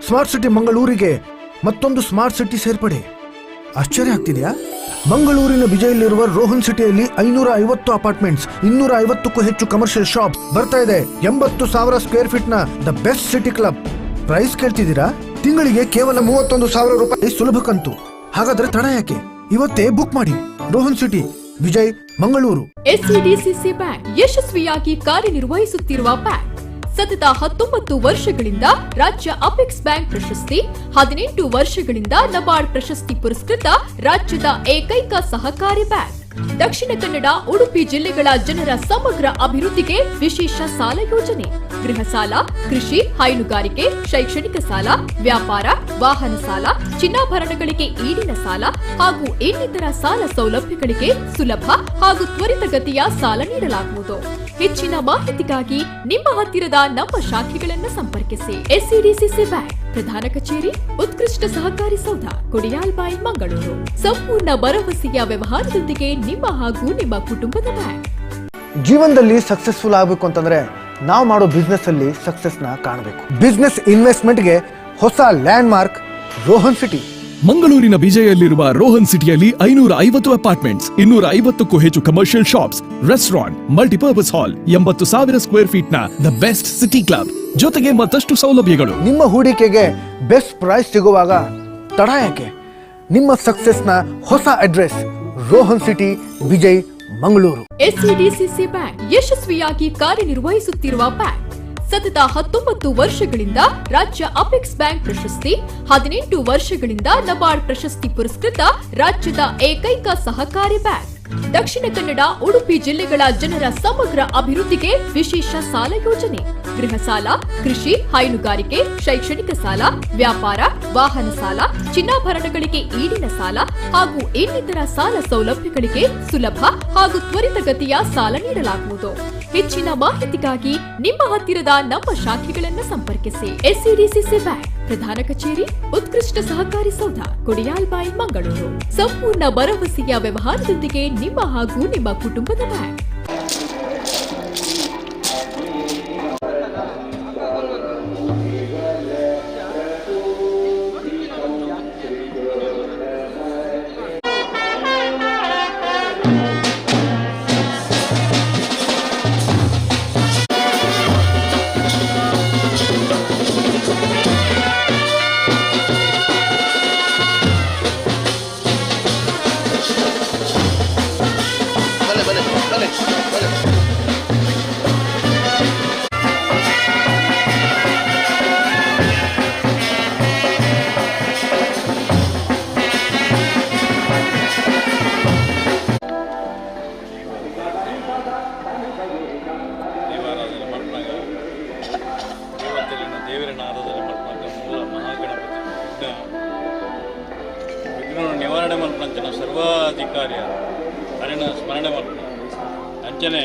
Smart city ಮಂಗಳೂರಿಗೆ ಮತ್ತೊಂದು smart city ಸೇರ್ಪಡೆ. ಆಶ್ಚರ್ಯ ಆಗ್ತಿದೆಯಾ? ಮಂಗಳೂರಿನ ಬಿಜೈಯಲ್ಲಿರುವ ರೋಹನ್ ಸಿಟಿಯಲ್ಲಿ 550 ಅಪಾರ್ಟ್ಮೆಂಟ್ಸ್, 250ಕ್ಕೂ ಹೆಚ್ಚು ಕಮರ್ಷಿಯಲ್ ಶಾಪ್ ಬರ್ತಾ ಇದೆ. 80,000 ಸ್ಕ್ವೇರ್ ಫೀಟ್ ನ the best city club. Price ಕೇಳ್ತಿದ್ದೀರಾ? ತಿಂಗಳಿಗೆ ಕೇವಲ ₹31,000 ಸುಲಭ ಕಂತು. ಹಾಗಾದ್ರೆ ತಡ ಯಾಕೆ? ಇವತ್ತೇ ಬುಕ್ ಮಾಡಿ. Rohan city, Bejai, Mangaluru. SCDCC bank ಯಶಸ್ವಿಯಾಗಿ ಕಾರ್ಯನಿರ್ವಹಿಸುತ್ತಿರುವ ಬ್ಯಾಂಕ್. ಸತತ 19 ವರ್ಷಗಳಿಂದ ರಾಜ್ಯ ಅಪೆಕ್ಸ್ ಬ್ಯಾಂಕ್ ಪ್ರಶಸ್ತಿ, 18 ವರ್ಷಗಳಿಂದ ನಬಾರ್ಡ್ ಪ್ರಶಸ್ತಿ ಪುರಸ್ಕೃತ ರಾಜ್ಯದ ಏಕೈಕ ಸಹಕಾರಿ ಬ್ಯಾಂಕ್. ದಕ್ಷಿಣ ಕನ್ನಡ, ಉಡುಪಿ ಜಿಲ್ಲೆಗಳ ಜನರ ಸಮಗ್ರ ಅಭಿವೃದ್ಧಿಗೆ ವಿಶೇಷ ಸಾಲ ಯೋಜನೆ. ಗೃಹ ಸಾಲ, ಕೃಷಿ, ಹೈನುಗಾರಿಕೆ, ಶೈಕ್ಷಣಿಕ ಸಾಲ, ವ್ಯಾಪಾರ, ವಾಹನ ಸಾಲ, ಚಿನ್ನಾಭರಣಗಳಿಗೆ ಈಡಿನ ಸಾಲ ಹಾಗೂ ಇನ್ನಿತರ ಸಾಲ ಸೌಲಭ್ಯಗಳಿಗೆ ಸುಲಭ ಹಾಗೂ ತ್ವರಿತಗತಿಯ ಸಾಲ ನೀಡಲಾಗುವುದು. ಹೆಚ್ಚಿನ ಮಾಹಿತಿಗಾಗಿ ನಿಮ್ಮ ಹತ್ತಿರದ ನಮ್ಮ ಶಾಖೆಗಳನ್ನು ಸಂಪರ್ಕಿಸಿ. ಎಸ್ಸಿಡಿಸಿಸಿ ಬ್ಯಾಂಕ್, ಪ್ರಧಾನ ಕಚೇರಿ, ಉತ್ಕೃಷ್ಟ ಸಹಕಾರಿ ಸೌಧ, ಕೊಡಿಯಾಲ್ಬೈಲ್, ಮಂಗಳೂರು. ಸಂಪೂರ್ಣ ಭರವಸೆಯ ವ್ಯವಹಾರದೊಂದಿಗೆ ನಿಮ್ಮ ಹಾಗೂ ನಿಮ್ಮ ಕುಟುಂಬದ ಬ್ಯಾಂಕ್. ಜೀವನದಲ್ಲಿ ಸಕ್ಸಸ್ಫುಲ್ ಆಗಬೇಕು ಅಂತಂದ್ರೆ ನಾವು ಮಾಡೋ ಬಿಸ್ನೆಸ್ ಅಲ್ಲಿ ಸಕ್ಸಸ್ ನ ಕಾಣಬೇಕು. ಬಿಸ್ನೆಸ್ ಇನ್ವೆಸ್ಟ್ಮೆಂಟ್ಗೆ ಹೊಸ ಲ್ಯಾಂಡ್ ಮಾರ್ಕ್ ರೋಹನ್ ಸಿಟಿ. ಮಂಗಳೂರಿನ ಬಿಜೈಯಲ್ಲಿರುವ ರೋಹನ್ ಸಿಟಿಯಲ್ಲಿ 550 ಅಪಾರ್ಟ್ಮೆಂಟ್ಸ್, 250ಕ್ಕೂ ಹೆಚ್ಚು commercial shops, restaurant, multipurpose hall, 80,000 square feet ನ the best city club ಜೊತೆಗೆ ಮತ್ತಷ್ಟು ಸೌಲಭ್ಯಗಳು. ನಿಮ್ಮ ಹೂಡಿಕೆಗೆ ಬೆಸ್ಟ್ ಪ್ರೈಸ್ ಸಿಗುವಾಗ ತಡ ಯಾಕೆ? ನಿಮ್ಮ ಸಕ್ಸಸ್ನ ಹೊಸ address Rohan city, Bejai, Mangaluru. SCDCC bank ಯಶಸ್ವಿಯಾಗಿ ಕಾರ್ಯನಿರ್ವಹಿಸುತ್ತಿರುವ ಬ್ಯಾಂಕ್. ಸತತ 19 ವರ್ಷಗಳಿಂದ ರಾಜ್ಯ ಅಪೆಕ್ಸ್ ಬ್ಯಾಂಕ್ ಪ್ರಶಸ್ತಿ, 18 ವರ್ಷಗಳಿಂದ ನಬಾರ್ಡ್ ಪ್ರಶಸ್ತಿ ಪುರಸ್ಕೃತ ರಾಜ್ಯದ ಏಕೈಕ ಸಹಕಾರಿ ಬ್ಯಾಂಕ್. ದಕ್ಷಿಣ ಕನ್ನಡ, ಉಡುಪಿ ಜಿಲ್ಲೆಗಳ ಜನರ ಸಮಗ್ರ ಅಭಿವೃದ್ಧಿಗೆ ವಿಶೇಷ ಸಾಲ ಯೋಜನೆ. ಗೃಹ ಸಾಲ, ಕೃಷಿ, ಹೈನುಗಾರಿಕೆ, ಶೈಕ್ಷಣಿಕ ಸಾಲ, ವ್ಯಾಪಾರ, ವಾಹನ ಸಾಲ, ಚಿನ್ನಾಭರಣಗಳಿಗೆ ಈಡಿನ ಸಾಲ ಹಾಗೂ ಇನ್ನಿತರ ಸಾಲ ಸೌಲಭ್ಯಗಳಿಗೆ ಸುಲಭ ಹಾಗೂ ತ್ವರಿತಗತಿಯ ಸಾಲ ನೀಡಲಾಗುವುದು. ಹೆಚ್ಚಿನ ಮಾಹಿತಿಗಾಗಿ ನಿಮ್ಮ ಹತ್ತಿರದ ನಮ್ಮ ಶಾಖೆಗಳನ್ನು ಸಂಪರ್ಕಿಸಿ. ಎಸ್ಸಿಡಿಸಿಸಿ ಬ್ಯಾಂಕ್, ಪ್ರಧಾನ ಕಚೇರಿ, ಉತ್ಕೃಷ್ಟ ಸಹಕಾರಿ ಸೌಧ, ಕೊಡಿಯಾಲ್ಬೈಲ್, ಮಂಗಳೂರು. ಸಂಪೂರ್ಣ ಭರವಸೆಯ ವ್ಯವಹಾರದೊಂದಿಗೆ ನಿಮ್ಮ ಹಾಗೂ ನಿಮ್ಮ ಕುಟುಂಬದ ಬ್ಯಾಂಕ್. ಬಲೆ ಬಲೆ ಬಲೆ ಬಲೆ. ದೇವಾರಾಧನೆ ಮಲ್ಪನಾಗ, ದೇವತೆಲಿನ ದೇವರನ್ನ ಆರಾಧನೆ ಮಲ್ಪನಾಗ, ಮೂಲ ಮಹಾಗಣಪತಿ ವಿಘ್ನ ವಿಘ್ನ ನಿವಾರಣೆ ಮಲ್ಪನಂಚಿನ ಸರ್ವಾಧಿಕಾರಿಯ ಅರಿನ ಸ್ಮರಣೆ ಮಲ್ಪನ. ಅಂಚನೆ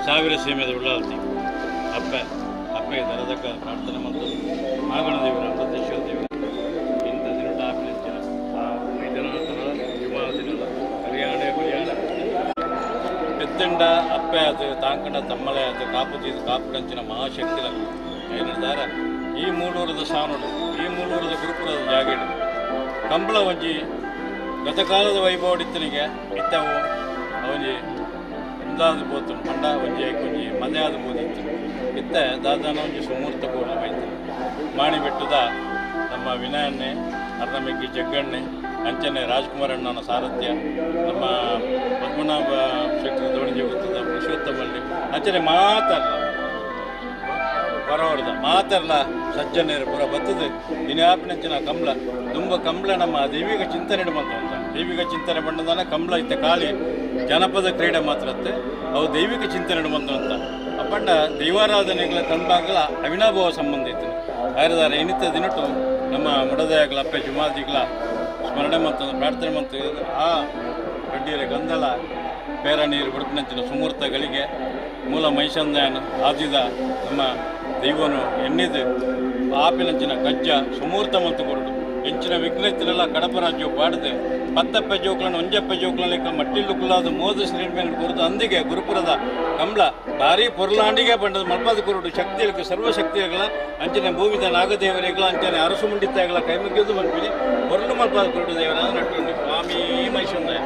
ಸಾವಿರ ಸೀಮೆದ ಉಳ್ಳಾಲ್ತಿ ಅಪ್ಪೆ ಅಪ್ಪೆ ದರದಕ್ಕ ಪ್ರಾರ್ಥನೆ ಮಲ್ತದ್ದು ಮಹಾಗಣ ದೇವರ ಅಮೃತೇಶ್ವರ ದೇವರ ಇಂಥ ದಿನ ಆಪಿನಂಚಿನ ಆ ವೈದ್ಯನಾಥನ ವಿಮಾನ ದಿನದ ಕಲ್ಯಾಣ ಕಲ್ಯಾಣ. ಪೆತ್ತಂಡ ಅಪ್ಪೆ ಆತು, ತಾಂಕಂಡ ತಮ್ಮಲೆ ಆತು, ಕಾಪು ತೀದು ಕಾಪುಡಂಚಿನ ಮಹಾಶಕ್ತಿಲ ಐನದಾರ. ಈ ಮೂಲೂರದ ಸಾನುಡು, ಈ ಮೂಲೂರದ ಗುರುಪುರದ ಜಾಗೆಡು ಕಂಬಳ ಒಂಜಿ ಗತಕಾಲದ ವೈಭವಡಿತ್ತನಿಗೆ ಇತ್ತವು ಒಂಜಿ ಉಂದಾದ ಪೋತು ಪಂಡ ಒಂಜಿ ಐಕ್ ಒಂಜಿ ಮದೆ ಆದ ಪೋದಿತ್ತು. ಇತ್ತ ದಾದಾನ ಒಂಜಿ ಸುಮೂರ್ತ ಕೋಡ್ಲು ಬೈತು ಮಾಣಿ ಬೆಟ್ಟದ ನಮ್ಮ ವಿನಯಣ್ಣೆ, ಅರ್ಣಮೆಗ್ಗಿ ಜಗ್ಗಣ್ಣೆ, ಅಂಚನೆ ರಾಜ್ಕುಮಾರ್ ಅಣ್ಣನ ಸಾರಥ್ಯ, ನಮ್ಮ ಪದ್ಮನಾಭ ಶೆಟ್ಟರ ದೋಣಿ ಗೊತ್ತದ ಪುರುಷೋತ್ತಮಲ್ಲಿ, ಅಂಚನೆ ಮಾತಲ್ಲ ಬರೋರ್ದ ಮಾತಲ್ಲ ಸಜ್ಜನರು ಪುರ ಬತ್ತದು. ಇನ್ಯಾಪಿನಂಚಿನ ಕಂಬ್ಳ ತುಂಬ ಕಂಬ್ಳ ನಮ್ಮ ದೈವಿಕ ಚಿಂತನೆ ಬಂತ ಅಂತ ದೈವಿಕ ಚಿಂತನೆ ಬಂದದಾನ. ಕಂಬ್ಳ ಇತ್ತ ಖಾಲಿ ಜನಪದ ಕ್ರೀಡೆ ಮಾತ್ರ ಅತ್ತೆ, ಅವು ದೈವಿಕ ಚಿಂತನೆ ಬಂತು ಅಂತ. ಅಪ್ಪಂಡ ದೈವಾರಾಧನೆಗಳ ಕಂಬಾಗಲ ಅವಿನಾಭಾವ ಸಂಬಂಧ ಇತ್ತು. ಆಯ್ರದಾರ ಇನ್ನಿತ ದಿನಟು ನಮ್ಮ ಮುಡದಯಾಗಲ ಅಪ್ಪೆ ಜುಮಾದಿಗಳ ಸ್ಮರಣೆ ಮತ್ತು ಪ್ರಾರ್ಥನೆ ಮತ್ತು ಆ ಕಡ್ಡಿಯರ ಗಂಧಲ ಪೇರ ನೀರು ಬುಡುಪಿನಂಚಿನ ಸುಮೂರ್ತಗಳಿಗೆ ಮೂಲ ಮೈಸಂದಾಯನ ಆದಿದ ನಮ್ಮ ದೈವನು ಎನ್ನಿದು ಆಪಿನಂಚಿನ ಕಜ್ಜ ಸುಮೂರ್ತ ಮತ್ತು ಕೊರಡು. ಎಂಚಿನ ವಿಘ್ನ ಕಡಪ ರಾಜ್ಯ ಪಾಡದೆ ಪತ್ತಪ್ಪ ಜೋಕ್ಲನ ಒಂಜಪ್ಪ ಜೋಕ್ಲನ ಮಟ್ಟಿಲ್ಲು ಕುಲ್ಲಾದ ಮೋದ ಶ್ರೀಮೇಲೆ ಕೊರದು ಅಂದಿಗೆ ಗುರುಪುರದ ಕಂಬ್ಳ ಭಾರಿ ಪೊರ್ಲಾಂಡಿಗೆ ಬಂಡದ ಮಲ್ಪಾದ ಕುರುಡು ಶಕ್ತಿಗಳಿಗೆ ಸರ್ವಶಕ್ತಿಗಳ ಅಂಚನೆ ಭೂಮಿದ ನಾಗದೇವರಿಗಳ ಅಂಚನೆ ಅರಸು ಮುಂಡಿತ್ತಾಗಲ ಕೈ ಮುಗಿದು ಬಂದ್ಬಿಡಿ ಪೊರ್ಲು ಮಲ್ಪಾದ ಕುರುಡು ದೇವರ ನಟ್ಟು ಸ್ವಾಮಿ ಮೈಸೂರು.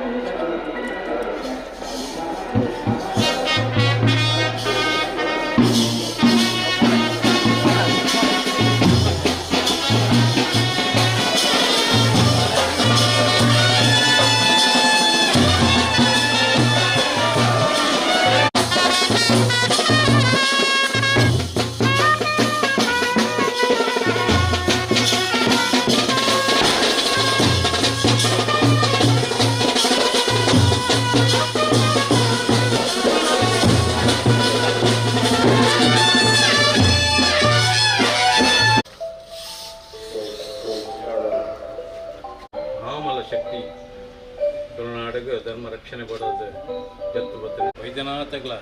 ಶಕ್ತಿ ತುಳುನಾಡಿಗೆ ಧರ್ಮ ರಕ್ಷಣೆ ಕೊಡೋದು ಜತ್ತು ಬತ್ತನೆ ವೈದ್ಯನಾಥಗಳ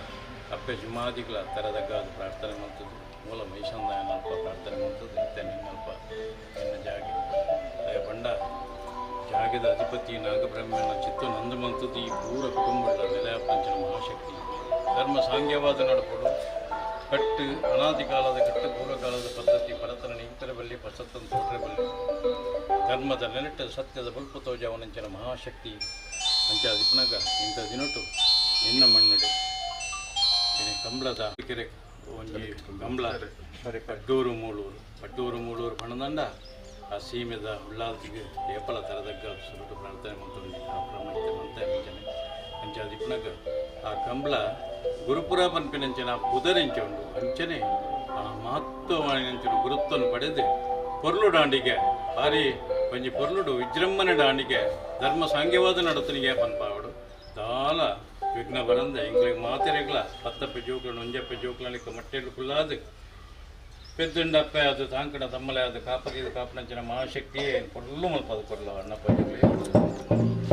ಅಪ್ಪೆ ಜುಮಾದಿಗಳ ತರದಗ್ಗಾದ ಪ್ರಾರ್ಥನೆ ಮಾಡ್ತದ್ದು ಮೂಲ ಮೈಸಂದಾಯನಲ್ಪ ಪ್ರಾರ್ಥನೆ ಮಾಡ್ತದ್ದು ಇತ್ತೆ ನಿನ್ನಲ್ಪ ನಿನ್ನ ಜಾಗೆ ಬಂಡ ಜಾಗದ ಅಧಿಪತಿ ನಾಗಬ್ರಹ್ಮನ ಚಿತ್ತ ನಂದು ಮಂತದ್ದು ಈ ಪೂರ ಕುಟುಂಬದ ನೆಲೆಯಪ್ಪಂಚನ ಮಹಾಶಕ್ತಿ ಧರ್ಮ ಸಾಂಗ್ಯವಾದ ನಡಪಡು ಕಟ್ಟು ಅನಾದಿ ಕಾಲದ ಕಟ್ಟು ಪೂರ್ವಕಾಲದ ಪದ್ಧತಿ ಭರತನ ನಿಂತರ ಬಲ್ಲಿ ಬಸತ್ತನ ತೋಟ್ರೆ ಬಲ್ಲಿ ಧರ್ಮದ ನೆಲೆಟ್ಟು ಸತ್ಯದ ಬಲ್ಪು ತೋಜಾವನಂಚಿನ ಮಹಾಶಕ್ತಿ ಅಂಚ ದಿಪ್ಪನಾಗ ಇಂಥ ದಿನಟು ನಿನ್ನ ಮಣ್ಣಡೆ ಕಂಬಳದ ಕೆರೆ ಒಂಜಿ ಕಂಬಳ ಪಡ್ಡೂರು ಮೂಳೂರು ಪಡ್ಡೂರು ಮೂಳೂರು ಪಣದಂಡ ಆ ಸೀಮೆದ ಉಳ್ಳಾಲ್ತಿಗೆ ಏಪಲ ತರದಗ್ಗ ಸುರುಟು ಪ್ರಾರ್ಥನೆ ಮಂತೊಂದು ಆ ಪ್ರಮಂಚ ಮಂತ ಅಂಚನೆ ಅಂಚ ದಿಪ್ಪನಾಗ ಆ ಕಂಬಳ ಗುರುಪುರ ಪನ್ಪಿನಂಚಿನ ಪುದರಿಂಚ ಉಂಡು ಅಂಚನೆ ಆ ಮಹತ್ವವಾಣಿನಂಚಿನ ಗುರುತ್ವವನ್ನು ಪಡೆದು ಪೊರ್ಲು ದಾಂಡಿಗೆ ಭಾರಿ ಒಂಜಿ ಪೊರ್ಲುಡು ವಿಜೃಂಭಣೆ ದಾಂಡಿಗೆ ಧರ್ಮ ಸಾಂಗ್ಯವಾದ ನಡತನಿಗೆ ಪನ್ಪಾವಡು ದಾಲ ವಿಘ್ನ ಬರಂದ ಎಂಗ್ಲಿಗೆ ಮಾತೆರೆಗ್ಲ ಪತ್ತಪ್ಪ ಜೋಕ್ಲನ ಒಂಜಪ್ಪ ಜೋಕ್ಲನಿಕ ಮಟ್ಟೆಲು ಕುಲ್ಲಾದು ಪೆದ್ದುಂಡಪ್ಪೆ ಅದು ತಾಂಕಣ ತಮ್ಮಲೆ ಅದು ಕಾಪರಿದ ಕಾಪನಂಚಿನ ಮಹಾಶಕ್ತಿಯೇ ಪೊರ್ಲು ಮಲ್ಪದ ಪೊರ್ಲು ಅಣ್ಣಪ್ಪ ಜೋಕ್ಲಿ.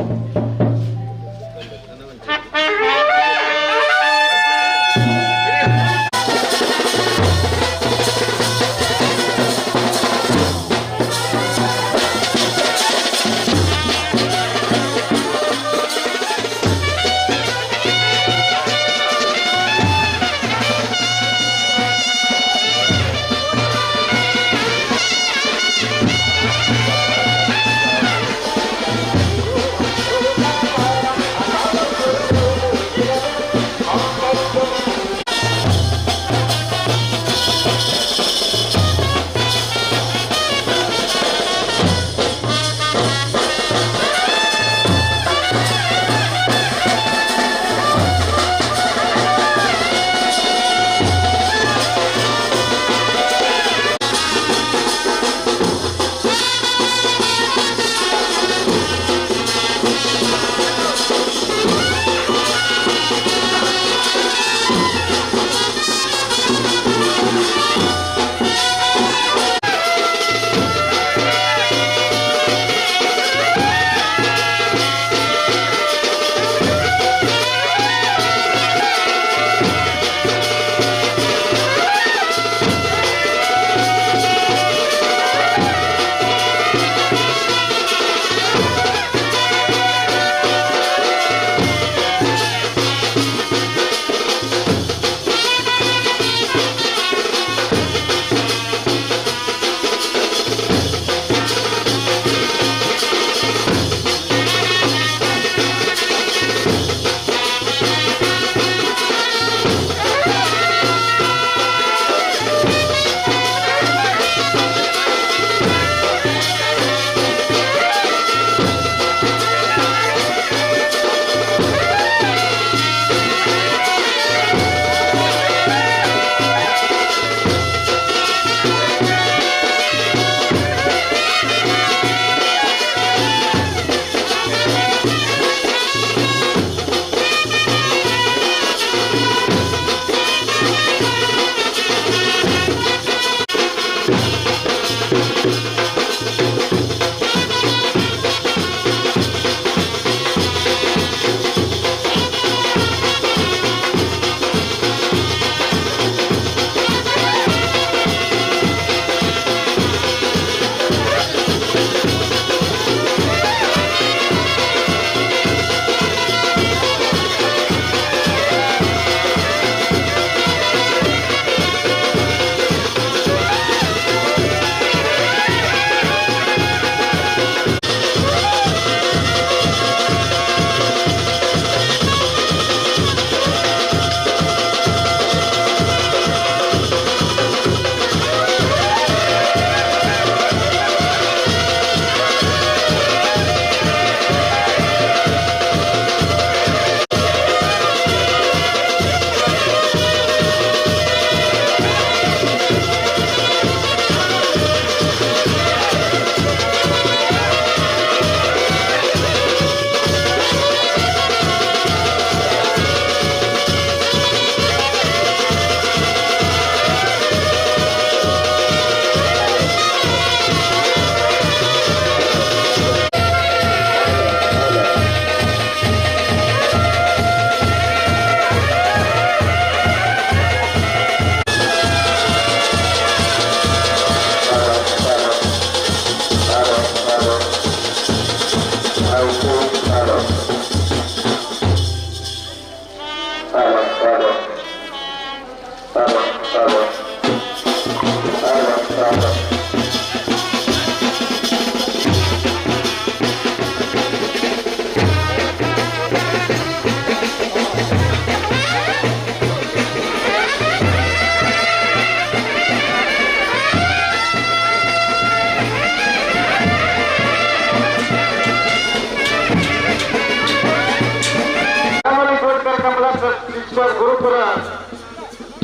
Star Gurupura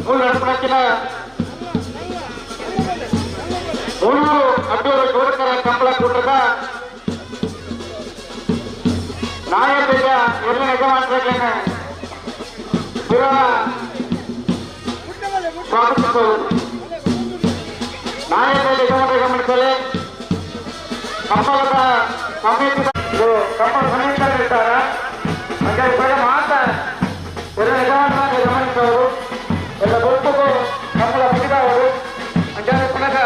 ಮೂಲ ನಡಪಣಕ್ಕಿನ ಮೂರು ಅಡ್ಡೂರು ಗೌಡಕರ ಕಂಬಳ ಕೂಟದ ನಾಯಕರ ಎಲ್ಲ ಯಜಮಾನರನ್ನು ಸ್ವಾಗತಿಸುವುದು. ನಾಯಕರ ಯಜಮಾನರ ಗಮನಿಸಲೇ ಕಂಬಳದ ಸಮೇತ ಕಂಬಳ ಸಮೇತರಿದ್ದಾರೆ. ಹಾಗಾಗಿ ಬೇಗ ಮಾತ ಎಲ್ಲ ಯಜಮಾನರಾಗಿ ಗಮನಿಸುವರು, ಎಲ್ಲ ಗುರುತುಗೂ ಕಂಬಳ ಮುಗಿದವರು. ಹಂಗಾಗಿ ಪುನಃ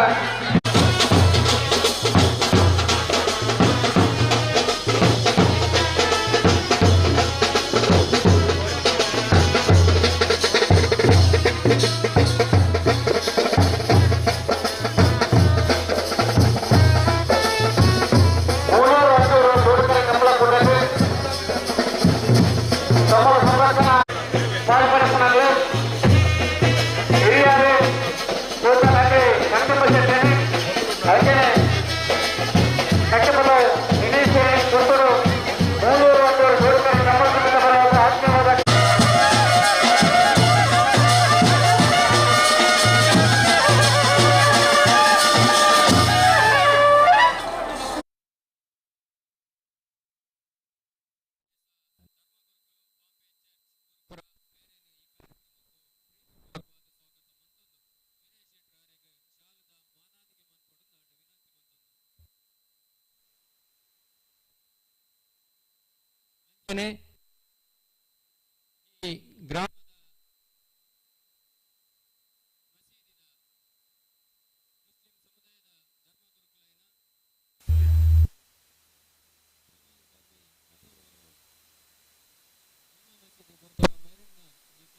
ಗ್ರಾಮ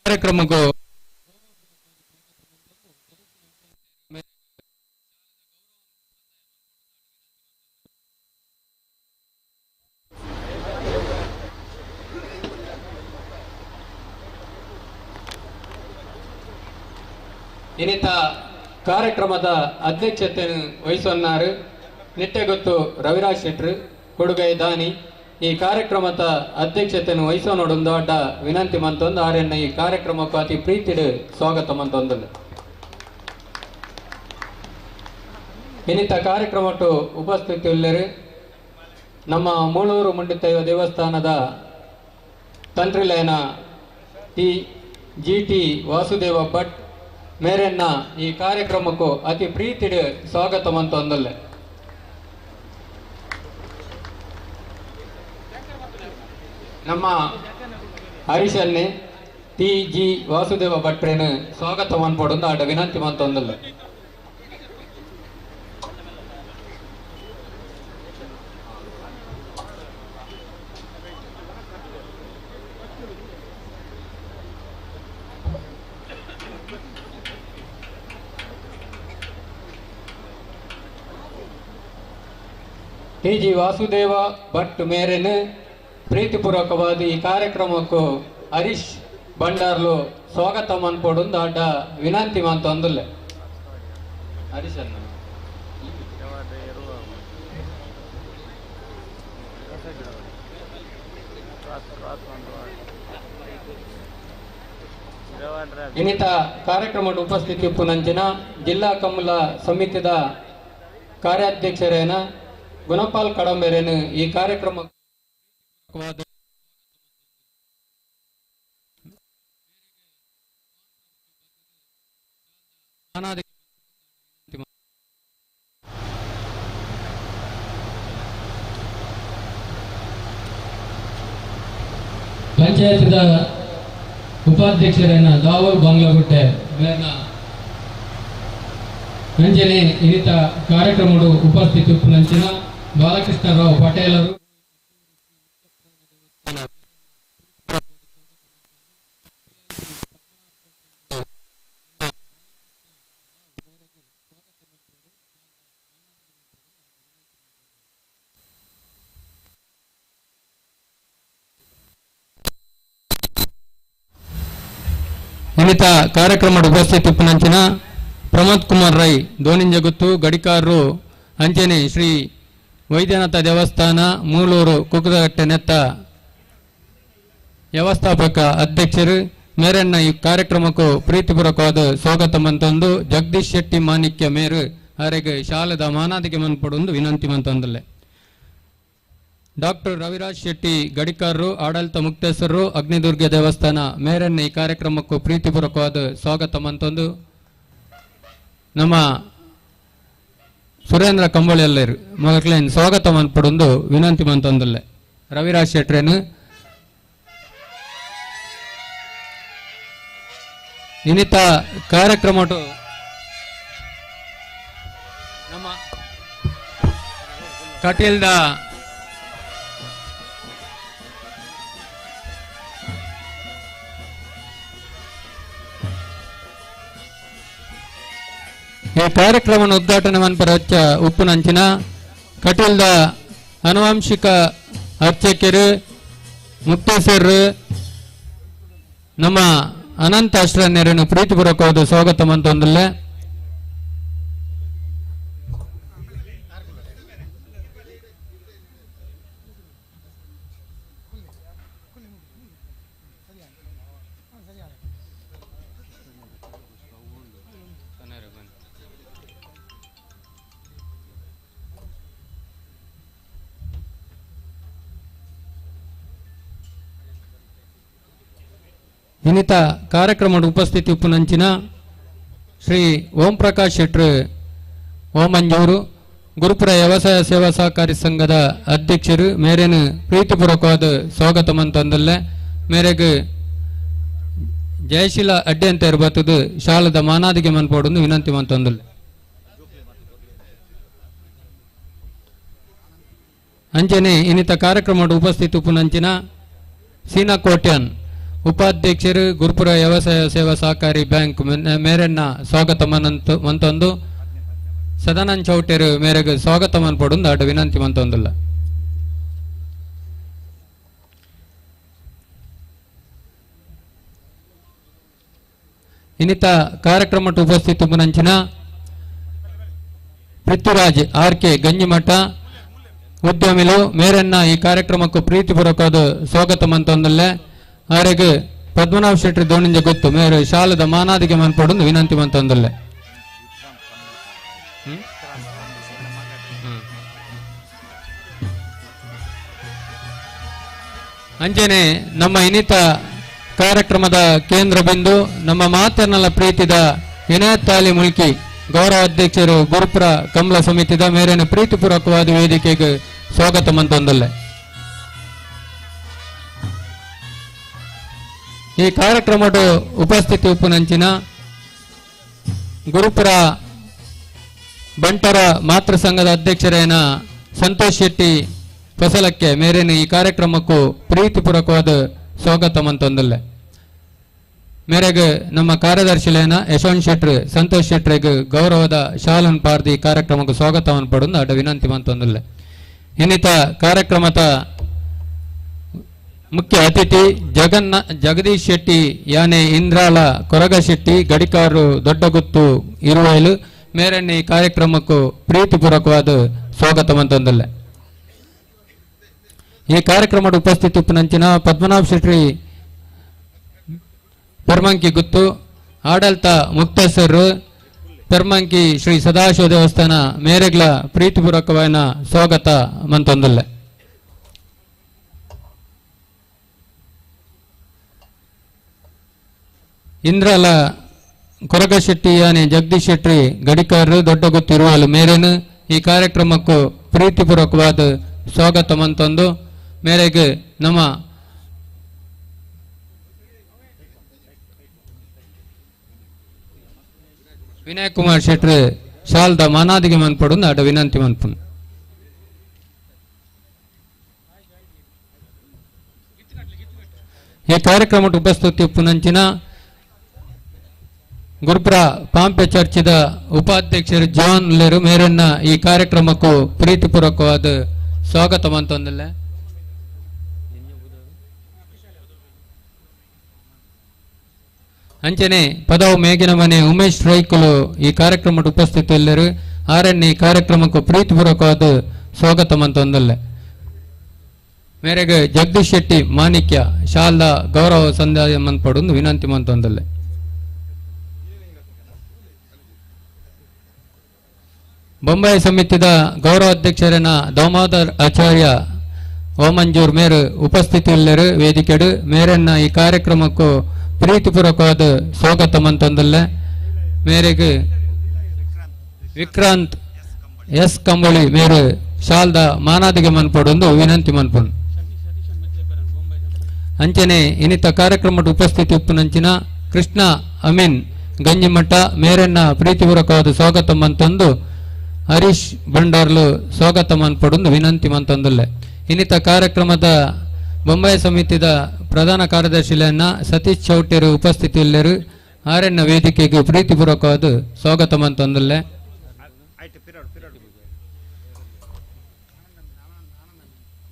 ಕಾರ್ಯಕ್ರಮಕ್ಕೂ ಇನ್ನಿತ ಕಾರ್ಯಕ್ರಮದ ಅಧ್ಯಕ್ಷತೆಯನ್ನು ವಹಿಸೊನ್ನಾರು ನಿಟ್ಟೆಗೊತ್ತು ರವಿರಾಜ್ ಶೆಟ್ರು ಕೊಡುಗೈ ದಾನಿ. ಈ ಕಾರ್ಯಕ್ರಮದ ಅಧ್ಯಕ್ಷತೆಯನ್ನು ವಹಿಸೋನೊಡೊಂದು ದೊಡ್ಡ ವಿನಂತಿ ಮಂತೊಂದು ಆರ್ಯನ್ನ ಈ ಕಾರ್ಯಕ್ರಮಕ್ಕೂ ಅತಿ ಪ್ರೀತಿಡು ಸ್ವಾಗತ ಮಂತೊಂದಲ್ಲ. ಇನ್ನಿತ ಕಾರ್ಯಕ್ರಮಟ್ಟು ಉಪಸ್ಥಿತಿ ಉಳ್ಳರು ನಮ್ಮ ಮೂಳೂರು ಮುಂಡಿತೈವ ದೇವಸ್ಥಾನದ ತಂತ್ರಿಲಯನ T G T Vasudeva Bhat ಮೇರೆನ್ನ ಈ ಕಾರ್ಯಕ್ರಮಕ್ಕೂ ಅತಿ ಪ್ರೀತಿಡು ಸ್ವಾಗತ ಮಂತೊಂದಲ್ಲ. ನಮ್ಮ ಹರೀಶನ್ನೇ ಟಿ ಜಿ ವಾಸುದೇವ ಭಟ್ರೇನು ಸ್ವಾಗತ ಮನ್ಪೊಡೊಂದು ಆಟ ವಿನಂತಿ ಮಂತೊಂದಲ್ಲ. ಟಿ ಜಿ ವಾಸುದೇವ ಭಟ್ ಮೇರೆನು ಪ್ರೀತಿಪೂರ್ವಕವಾದ ಈ ಕಾರ್ಯಕ್ರಮಕ್ಕೂ ಹರೀಶ್ ಭಂಡಾರ್ಲು ಸ್ವಾಗತ ಮನ್ಪೊಡೊಂದು ಆಟ ವಿನಂತಿ ಮಂತೊಂದಲ್ಲ. ಹರೀಶ್ ಅನ್ನ ಇನ್ನಿತ ಕಾರ್ಯಕ್ರಮದ ಉಪಸ್ಥಿತಿ ಉಪ್ಪುನಂಚಿನ ಜಿಲ್ಲಾ ಕಮ್ಮಲ ಸಮಿತಿದ ಕಾರ್ಯಾಧ್ಯಕ್ಷರೇನ ಗುಣಪಾಲ್ ಕಡಂಬೆರೇನು ಈ ಕಾರ್ಯಕ್ರಮ ಪಂಚಾಯತ್ದ ಉಪಾಧ್ಯಕ್ಷರೇನ ದಾವೂರ್ ಬಾಂಗ್ಲಾಗುಟ್ಟೆ ಮೇರ್ನ ಅಂಜನೆ ಇನ್ನಿತ ಕಾರ್ಯಕ್ರಮದ ಉಪಸ್ಥಿತಿ ಉಪ್ಪುನಂಚಿನ ಬಾಲಕೃಷ್ಣರಾವ್ ಪಟೇಲರು ಇನ್ನಿತ ಕಾರ್ಯಕ್ರಮದ ಉಪಸ್ಥಿತಿ ಉಪ್ಪುನಂಚಿನ ಪ್ರಮೋದ್ ಕುಮಾರ್ ರೈ ದೋನಿಂಜಗುತ್ತು ಗಡಿಕಾರರು ಅಂಚನೆ ಶ್ರೀ ವೈದ್ಯನಾಥ ದೇವಸ್ಥಾನ ಮೂಲೂರು ಕುಕ್ಕದಗಟ್ಟೆ ನೆತ್ತ ವ್ಯವಸ್ಥಾಪಕ ಅಧ್ಯಕ್ಷರು ಮೇರನ್ನ ಈ ಕಾರ್ಯಕ್ರಮಕ್ಕೂ ಪ್ರೀತಿಪೂರ್ವಕವಾದ ಸ್ವಾಗತ ಮಂತೊಂದು ಜಗದೀಶ್ ಶೆಟ್ಟಿ ಮಾಣಿಕ್ಯ ಮೇರು ಅರೆಗೆ ಶಾಲೆದ ಮಾನಾದಿಗೆ ಮನ್ಪಡೊಂದು ವಿನಂತಿ ಮಂತೊಂದಲ್ಲೆ. ಡಾಕ್ಟರ್ ರವಿರಾಜ್ ಶೆಟ್ಟಿ ಗಡಿಕಾರರು ಆಡಳಿತ ಮುಕ್ತೇಶ್ವರರು ಅಗ್ನಿದುರ್ಗ ದೇವಸ್ಥಾನ ಮೇರನ್ನ ಈ ಕಾರ್ಯಕ್ರಮಕ್ಕೂ ಪ್ರೀತಿಪೂರ್ವಕವಾದ ಸ್ವಾಗತ ಮಂತೊಂದು ನಮ್ಮ ಸುರೇಂದ್ರ ಕಂಬಳಿಯಲ್ಲೇರು ಮಕ್ಕಳೇನು ಸ್ವಾಗತ ಮನ್ಪಡೊಂದು ವಿನಂತಿ ಮಂತೊಂದಲ್ಲೆ. ರವಿರಾಜ್ ಶೆಟ್ರೇನು ಇನ್ನಿತ ಕಾರ್ಯಕ್ರಮ ನಮ್ಮ ಕಟೀಲ್ದ ಈ ಕಾರ್ಯಕ್ರಮವನ್ನು ಉದ್ಘಾಟನೆ ಮನ್ಪರ ಉಪ್ಪುನಂಚಿನ ಕಟೀಲ್ದ ಅನುವಂಶಿಕ ಅರ್ಚಕರು ಮುಕ್ತೇಶ್ವರರು ನಮ್ಮ ಅನಂತ ಅಶ್ರಣ್ಯರನ್ನು ಪ್ರೀತಿಪೂರ್ವಕವಾದ ಸ್ವಾಗತ ಮಂತೊಂದಲ್ಲೆ. ಇನ್ನಿತ ಕಾರ್ಯಕ್ರಮದ ಉಪಸ್ಥಿತಿ ಉಪ್ಪುನಂಚಿನ ಶ್ರೀ ಓಂ ಪ್ರಕಾಶ್ ಶೆಟ್ರು ಓಮಂಜೂರು ಗುರುಪುರ ವ್ಯವಸಾಯ ಸೇವಾ ಸಹಕಾರಿ ಸಂಘದ ಅಧ್ಯಕ್ಷರು ಮೇರೇನು ಪ್ರೀತಿಪೂರ್ವಕವಾದ ಸ್ವಾಗತ ಮಂತಂದಲ್ಲೆ. ಮೇರೆಗೆ ಜಯಶೀಲ ಅಡ್ಡೆ ಅಂತ ಇರಬತ್ತದು ಶಾಲದ ಮಾನಾದಿಗೆ ಮನ್ಪೋಡೊಂದು ವಿನಂತಿ ಮಂತಂದಲ್ಲೆ. ಅಂಚನೆ ಇನ್ನಿತ ಕಾರ್ಯಕ್ರಮದ ಉಪಸ್ಥಿತಿ ಉಪ್ಪುನಂಚಿನ ಸೀನಾ ಕೋಟ್ಯಾನ್ ಉಪಾಧ್ಯಕ್ಷರು ಗುರುಪುರ ವ್ಯವಸಾಯ ಸೇವಾ ಸಹಕಾರಿ ಬ್ಯಾಂಕ್ ಮೇರನ್ನ ಸ್ವಾಗತ ಮಂತೊಂದು ಸದಾನಂದ ಚೌಟೇರು ಮೇರೆಗೆ ಸ್ವಾಗತ ಮನ್ಪೊಡೊಂದು ಆಟ ವಿನಂತಿ ಮಂತೊಂದುಲ್ಲ. ಇನ್ನಿತ ಕಾರ್ಯಕ್ರಮಕ್ಕೆ ಉಪಸ್ಥಿತಿ ಮುನಂಚಿನ ಪೃಥ್ವಿರಾಜ್ ಆರ್ ಕೆ ಗಂಜಿಮಠ ಉದ್ಯಮಿಲು ಮೇರನ್ನ ಈ ಕಾರ್ಯಕ್ರಮಕ್ಕೂ ಪ್ರೀತಿಪೂರ್ವಕವಾದ ಸ್ವಾಗತ ಮಂತೊಂದಲ್ಲೆ. ಆರೆಗೆ ಪದ್ಮನಾಭ ಶೆಟ್ಟಿ ದೋಣಿಂಜ ಗೊತ್ತು ಮೇರು ಶಾಲದ ಮಾನಾದಿಗೆ ಮನ್ಪಡೊಂದು ವಿನಂತಿ ಮಂತೊಂದಲ್ಲೆ. ಅಂಚನೆ ನಮ್ಮ ಇನ್ನಿತ ಕಾರ್ಯಕ್ರಮದ ಕೇಂದ್ರ ಬಿಂದು ನಮ್ಮ ಮಾತನ್ನಲ್ಲ ಪ್ರೀತಿದ ವಿನಯತ್ ತಾಲಿ ಮುಲ್ಕಿ ಗೌರವ ಅಧ್ಯಕ್ಷರು ಗುರುಪುರ ಕಮಲ ಸಮಿತಿದ ಮೇರಿನ ಪ್ರೀತಿಪೂರ್ವಕವಾದ ವೇದಿಕೆಗೆ ಸ್ವಾಗತ ಮಂತೊಂದಲ್ಲೆ. ಈ ಕಾರ್ಯಕ್ರಮದ ಉಪಸ್ಥಿತಿ ಉಪ್ಪುನಂಚಿನ ಗುರುಪುರ ಬಂಟರ ಮಾತೃ ಸಂಘದ ಅಧ್ಯಕ್ಷರೇನ ಸಂತೋಷ್ ಶೆಟ್ಟಿ ಫಸಲಕ್ಕೆ ಮೇರಿನ ಈ ಕಾರ್ಯಕ್ರಮಕ್ಕೂ ಪ್ರೀತಿಪೂರ್ವಕವಾದ ಸ್ವಾಗತ ಮಂತೊಂದಲ್ಲೆ. ಮೇರೆಗೆ ನಮ್ಮ ಕಾರ್ಯದರ್ಶಿಲೇನ ಯಶವಂತ್ ಶೆಟ್ರು ಸಂತೋಷ್ ಶೆಟ್ರಿಗೆ ಗೌರವದ ಶಾಲನ್ ಪಾರ್ದಿ ಕಾರ್ಯಕ್ರಮಕ್ಕೆ ಸ್ವಾಗತವನ್ನು ಪಡೊಂದು ಅಡ ವಿನಂತಿ ಮಂತೊಂದಲ್ಲೆ. ಇನ್ನಿತ ಕಾರ್ಯಕ್ರಮದ ಮುಖ್ಯ ಅತಿಥಿ ಜಗದೀಶ್ ಶೆಟ್ಟಿ ಯಾನೆ ಇಂದ್ರಾಳ ಕೊರಗ ಶೆಟ್ಟಿ ಗಡಿಕಾರರು ದೊಡ್ಡಗುತ್ತು ಇರುವೈಲು ಮೇರನ್ನಿ ಕಾರ್ಯಕ್ರಮಕ್ಕೂ ಪ್ರೀತಿಪೂರ್ವಕವಾದ ಸ್ವಾಗತ ಮಂತೊಂದಲ್ಲೆ. ಈ ಕಾರ್ಯಕ್ರಮದ ಉಪಸ್ಥಿತಿ ಉಪ್ಪುನಂಚಿನ ಪದ್ಮನಾಭ ಶೆಟ್ಟಿ ಪೆರ್ಮಂಕಿ ಗುತ್ತು ಆಡಳಿತ ಮುಕ್ತೇಶ್ವರರು ಪೆರ್ಮಂಕಿ ಶ್ರೀ ಸದಾಶಿವ ದೇವಸ್ಥಾನ ಮೇರೆಗ್ಲ ಪ್ರೀತಿಪೂರ್ವಕವಾದ ಸ್ವಾಗತ ಮಂತೊಂದಲ್ಲೆ. ಇಂದ್ರಲ ಕೊರಗ ಶೆಟ್ಟಿ ಯಾನೆ ಜಗದೀಶ್ ಶೆಟ್ಟಿ ಗಡಿಕಾರರು ದೊಡ್ಡ ಗೊತ್ತಿರುವಲು ಮೇರೇನು ಈ ಕಾರ್ಯಕ್ರಮಕ್ಕೂ ಪ್ರೀತಿಪೂರ್ವಕವಾದ ಸ್ವಾಗತ ಮಂತೊಂದು ಮೇರೆಗೆ ನಮ್ಮ ವಿನಯ್ ಕುಮಾರ್ ಶೆಟ್ರು ಶಾಲ್ದ ಮಾನಾದಿಗೆ ಮನ್ಪಡೊಂದು ಅಡ ವಿನಂತಿ ಮನ್ಪುನು. ಈ ಕಾರ್ಯಕ್ರಮದ ಉಪಸ್ಥಿತಿ ಉಪ್ಪುನಂಚಿನ ಗುರುಪುರ ಪಾಂಪೆ ಚರ್ಚಿದ ಉಪಾಧ್ಯಕ್ಷರು ಜಾನ್ ಲೇರು ಮೇರನ್ನ ಈ ಕಾರ್ಯಕ್ರಮಕ್ಕೂ ಪ್ರೀತಿಪೂರ್ವಕವಾದ ಸ್ವಾಗತ ಮಂತೊಂದಲ್ಲೆ. ಅಂಚನೆ ಪದವು ಮೇಗಿನ ಮನೆ ಉಮೇಶ್ ರೈಕುಲು ಈ ಕಾರ್ಯಕ್ರಮದ ಉಪಸ್ಥಿತಿಯಲ್ಲಿರು ಆರಣ್ಯ ಈ ಕಾರ್ಯಕ್ರಮಕ್ಕೂ ಪ್ರೀತಿಪೂರ್ವಕವಾದ ಸ್ವಾಗತ ಮಂತೊಂದಲ್ಲೆ. ಮೇರೆಗೆ ಜಗದೀಶ್ ಶೆಟ್ಟಿ ಮಾಣಿಕ್ಯ ಶಾಲಾ ಗೌರವ ಸಂದಾಯ ಮನ್ಪಡೊಂದು ವಿನಂತಿ ಮಂತೊಂದಲ್ಲೆ. ಬೊಂಬಾಯಿ ಸಮಿತಿದ ಗೌರವ ಅಧ್ಯಕ್ಷರನ ದಾಮೋದರ್ ಆಚಾರ್ಯ ಓಮಂಜೂರ್ ಮೇರು ಉಪಸ್ಥಿತಿಯುಳ್ಳರು ವೇದಿಕೆಡು ಮೇರನ್ನ ಈ ಕಾರ್ಯಕ್ರಮಕ್ಕೂ ಪ್ರೀತಿಪೂರ್ವಕವಾದ ಸ್ವಾಗತ ಮಂತೊಂದಲ್ಲೆ. ಮೇರೆಗೆ ವಿಕ್ರಾಂತ್ ಎಸ್ ಕಂಬಳಿ ಮೇರು ಶಾಲ್ದ ಮಾನಾದಿಗೆ ಮನ್ಪಡೊಂದು ವಿನಂತಿ ಮನ್ಪೊಂದು. ಅಂಚನೆ ಇನ್ನಿತ ಕಾರ್ಯಕ್ರಮದ ಉಪಸ್ಥಿತಿ ಉಪ್ಪುನಂಚಿನ ಕೃಷ್ಣ ಅಮೀನ್ ಗಂಜಿಮಠ ಮೇರನ್ನ ಪ್ರೀತಿಪೂರ್ವಕವಾದ ಸ್ವಾಗತ ಮಂತೊಂದು ಹರೀಶ್ ಭಂಡಾರ್ಲು ಸ್ವಾಗತ ಮನ್ಪಡೊಂದು ವಿನಂತಿ ಮಂತೊಂದಲ್ಲೆ. ಇನ್ನಿತ ಕಾರ್ಯಕ್ರಮದ ಬೊಂಬಾಯಿ ಸಮಿತಿದ ಪ್ರಧಾನ ಕಾರ್ಯದರ್ಶಿಯನ್ನ ಸತೀಶ್ ಚೌಟೇರು ಉಪಸ್ಥಿತಿಯಲ್ಲರು ಆರಣ್ಯ ವೇದಿಕೆಗೆ ಪ್ರೀತಿಪೂರ್ವಕವಾದ ಸ್ವಾಗತ ಮಂತೊಂದಲ್ಲೆ.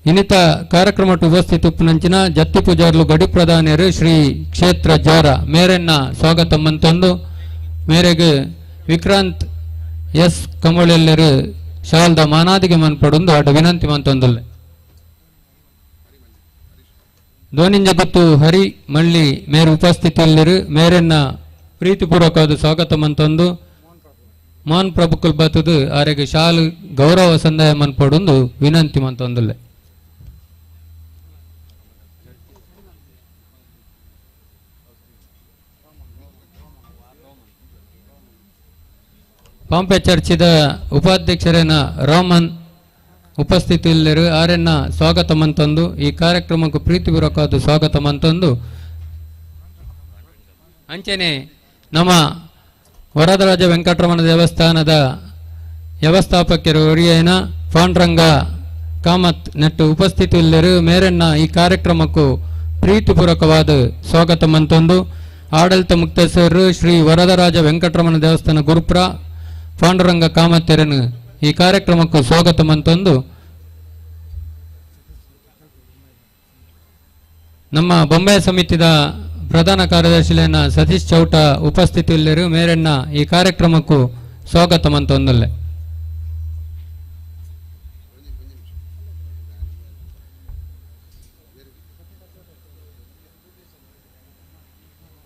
ಇನ್ನಿತ ಕಾರ್ಯಕ್ರಮಕ್ಕೆ ಉಪಸ್ಥಿತಿ ಉಪ್ಪುನಂಚಿನ ಜತ್ತಿ ಪೂಜಾರ್ಲು ಗಡಿ ಪ್ರಧಾನಿಯರು ಶ್ರೀ ಕ್ಷೇತ್ರ ಜಾರ ಮೇರನ್ನ ಸ್ವಾಗತ ಮಂತೊಂದು ಮೇರೆಗೆ ವಿಕ್ರಾಂತ್ ಎಸ್ ಕಂಬಳಿಯಲ್ಲರು ಶಾಲ್ದ ಮಾನಾದಿಗೆ ಮನ್ಪಡೊಂದು ಆಟ ವಿನಂತಿ ಮಂತೊಂದಲ್ಲೆ. ಧ್ವನಿಂಜ ಗೊತ್ತು ಹರಿ ಮಳ್ಳಿ ಮೇರು ಉಪಸ್ಥಿತಿಯಲ್ಲಿರು ಮೇರನ್ನ ಪ್ರೀತಿಪೂರ್ವಕವಾದ ಸ್ವಾಗತ ಮಂತೊಂದು ಮೋಹನ್ ಪ್ರಭುಕುಲ್ ಬತ್ತದು ಆರೆಗೆ ಶಾಲು ಗೌರವ ಸಂದಾಯ ಮನ್ಪಡೊಂದು ವಿನಂತಿ ಮಂತೊಂದಲ್ಲೆ. ಪಾಂಪೆ ಚರ್ಚಿದ ಉಪಾಧ್ಯಕ್ಷರೇನ ರೋಮನ್ ಉಪಸ್ಥಿತಿಯಲ್ಲಿರು ಆರನ್ನ ಸ್ವಾಗತ ಮಂತೊಂದು ಈ ಕಾರ್ಯಕ್ರಮಕ್ಕೂ ಪ್ರೀತಿಪೂರ್ವಕವಾದ ಸ್ವಾಗತ ಮಂತೊಂದು. ಅಂಚನೆ ನಮ್ಮ ವರದರಾಜ ವೆಂಕಟರಮಣ ದೇವಸ್ಥಾನದ ವ್ಯವಸ್ಥಾಪಕರು ಒರಿಯನ ಪಾಂಡ್ರಂಗ ಕಾಮತ್ ನೆಟ್ಟು ಉಪಸ್ಥಿತಿಯಲ್ಲಿರು ಮೇರನ್ನ ಈ ಕಾರ್ಯಕ್ರಮಕ್ಕೂ ಪ್ರೀತಿಪೂರ್ವಕವಾದ ಸ್ವಾಗತ ಮಂತೊಂದು. ಆಡಳಿತ ಮುಕ್ತೇಶ್ವರರು ಶ್ರೀ ವರದರಾಜ ವೆಂಕಟರಮಣ ದೇವಸ್ಥಾನ ಗುರುಪುರ ಪಾಂಡುರಂಗ ಕಾಮತ್ತೆರನು ಈ ಕಾರ್ಯಕ್ರಮಕ್ಕೂ ಸ್ವಾಗತ ಮಂತೊಂದು. ನಮ್ಮ ಬೊಂಬೆ ಸಮಿತಿದ ಪ್ರಧಾನ ಕಾರ್ಯದರ್ಶಿಯನ್ನ ಸತೀಶ್ ಚೌಟ ಉಪಸ್ಥಿತಿಯಲ್ಲಿರು ಮೇರನ್ನ ಈ ಕಾರ್ಯಕ್ರಮಕ್ಕೂ ಸ್ವಾಗತ ಮಂತೊಂದಲ್ಲೆ.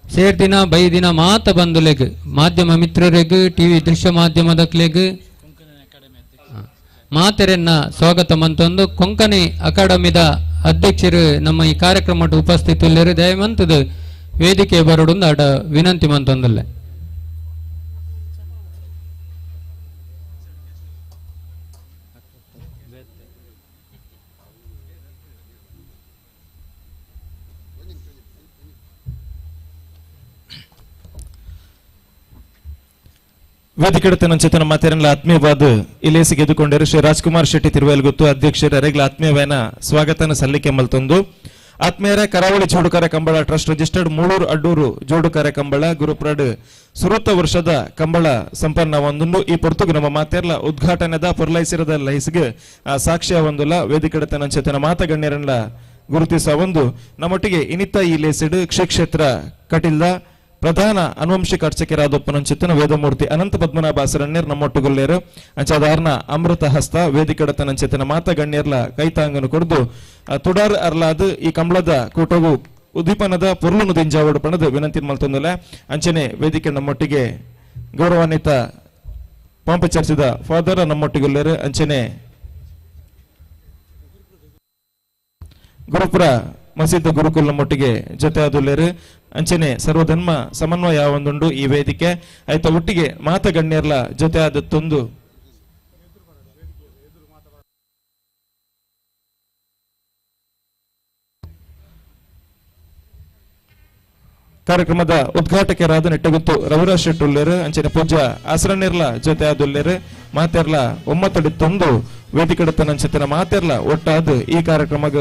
ಸೇರ್ದಿನ ಬೈದಿನ ಮಾತ ಬಂಧುಲೆಗ್ ಮಾಧ್ಯಮ ಮಿತ್ರರಿಗೂ ಟಿವಿ ದೃಶ್ಯ ಮಾಧ್ಯಮದಕ್ಲೆಗ್ ಮಾತೆರೆನ್ನ ಸ್ವಾಗತ ಮಂತೊಂದು. ಕೊಂಕಣಿ ಅಕಾಡೆಮಿದ ಅಧ್ಯಕ್ಷರು ನಮ್ಮ ಈ ಕಾರ್ಯಕ್ರಮದ ಉಪಸ್ಥಿತಿಯಲ್ಲಿರು ದಯಮಂತದ ವೇದಿಕೆ ಬರಡೊಂದು ಆಡ ವಿನಂತಿ ಮಂತೊಂದಲ್ಲೆ. ವೇದಿಕೆಡತನಂಚಿತ ನಮ್ಮ ತೆರನ್ಲ ಆತ್ಮೀಯವಾದ ಇಲೇಸಿ ಗೆದ್ದುಕೊಂಡರು ಶ್ರೀ ರಾಜ್ಕುಮಾರ್ ಶೆಟ್ಟಿ ತಿರುವೇಲ್ಗುತ್ತು ಅಧ್ಯಕ್ಷರ ಅರೆಗ್ಲ ಆತ್ಮೀಯವೇನ ಸ್ವಾಗತನ ಸಲ್ಲಿಕೆ ಮಲ್ತೊಂದು. ಆತ್ಮೀಯರ ಕರಾವಳಿ ಜೋಡುಕರ ಕಂಬಳ ಟ್ರಸ್ಟ್ ರಿಜಿಸ್ಟರ್ಡ್ ಮೂಳೂರು ಅಡ್ಡೂರು ಜೋಡುಕರ ಕಂಬಳ ಗುರುಪ್ರಡ್ ಸುರುತ್ತ ವರ್ಷದ ಕಂಬಳ ಸಂಪನ್ನ ಒಂದುಂಡು. ಈ ಪೊರ್ತುಗು ನಮ್ಮ ಮಾತೆರ್ಲ ಉದ್ಘಾಟನೆದ ಪೊರ್ಲೈಸಿರದ ಲೈಸ್ಗೆ ಸಾಕ್ಷ್ಯ ಒಂದುಲ ವೇದಿಕೆಡತನಂಚಿತನ ಮಾತ ಗಣ್ಯರನ್ಲ ಗುರುತಿಸ ಒಂದು. ನಮ್ಮೊಟ್ಟಿಗೆ ಇನಿತ ಈ ಲೇಸಿಡ್ ಕ್ಷೇತ್ರ ಕಟಿಲ್ದ ಪ್ರಧಾನ ಅನುವಂಶಿಕ ಅರ್ಚಕರಾದೊಪ್ಪನಂಚಿತ್ತನ ವೇದಮೂರ್ತಿ ಅನಂತ ಪದ್ಮನಾಭ ಅಸರಣ್ಯರ್ ನಮ್ಮೊಟ್ಟುಗುಲ್ಲೇರು ಅಂಚಾದಾರ್ನ ಅಮೃತ ಹಸ್ತ ವೇದಿಕಡತನಂಚಿತನ ಮಾತ ಗಣ್ಯರ್ಲ ಕೈತಾಂಗನು ಕೊಡ್ದು ತುಡಾರ್ ಅರ್ಲಾದ್ ಈ ಕಂಬಳದ ಕೂಟವು ಉದ್ದೀಪನದ ಪೊರ್ಲುನು ದಿಂಜಾವಡು ಪಣದು ವಿನಂತಿ ಮಲ್ತೊಂದುಲೆ. ಅಂಚನೆ ವೇದಿಕೆ ನಮ್ಮೊಟ್ಟಿಗೆ ಗೌರವಾನ್ವಿತ ಪಾಂಪ ಚರ್ಚಿದ ಫಾದರ್ ನಮ್ಮೊಟ್ಟಿಗುಲ್ಲೇರು ಅಂಚನೆ ಗುರುಪುರ ಮಸೀದ್ ಗುರುಕುಲ್ ನಮ್ಮೊಟ್ಟಿಗೆ ಜೊತೆ ಆದುಲ್ಲೇರು ಅಂಚನೆ ಸರ್ವಧರ್ಮ ಸಮನ್ವಯ ಒಂದುಂಡು ಈ ವೇದಿಕೆ ಆಯ್ತ ಒಟ್ಟಿಗೆ ಮಾತ ಗಣ್ಯರ್ಲ ಜೊತೆ ಆದ ತೊಂದು ಕಾರ್ಯಕ್ರಮದ ಉದ್ಘಾಟಕರಾದ ನೆಟ್ಟಗುತ್ತು ರವಿರಾಜ್ ಶೆಟ್ಟುಲ್ಲೇರು ಅಂಚನೆ ಪೂಜ್ಯ ಆಸರಣ್ಯರ್ಲ ಜೊತೆ ಆದುಲ್ಲೇರು ಮಾತೆರ್ಲ ಒಮ್ಮತಡಿ ತೊಂದು ವೇದಿಕೆಡತನಂಚಿತನ ಮಾತೆರ್ಲ ಒಟ್ಟಾದ ಈ ಕಾರ್ಯಕ್ರಮಗ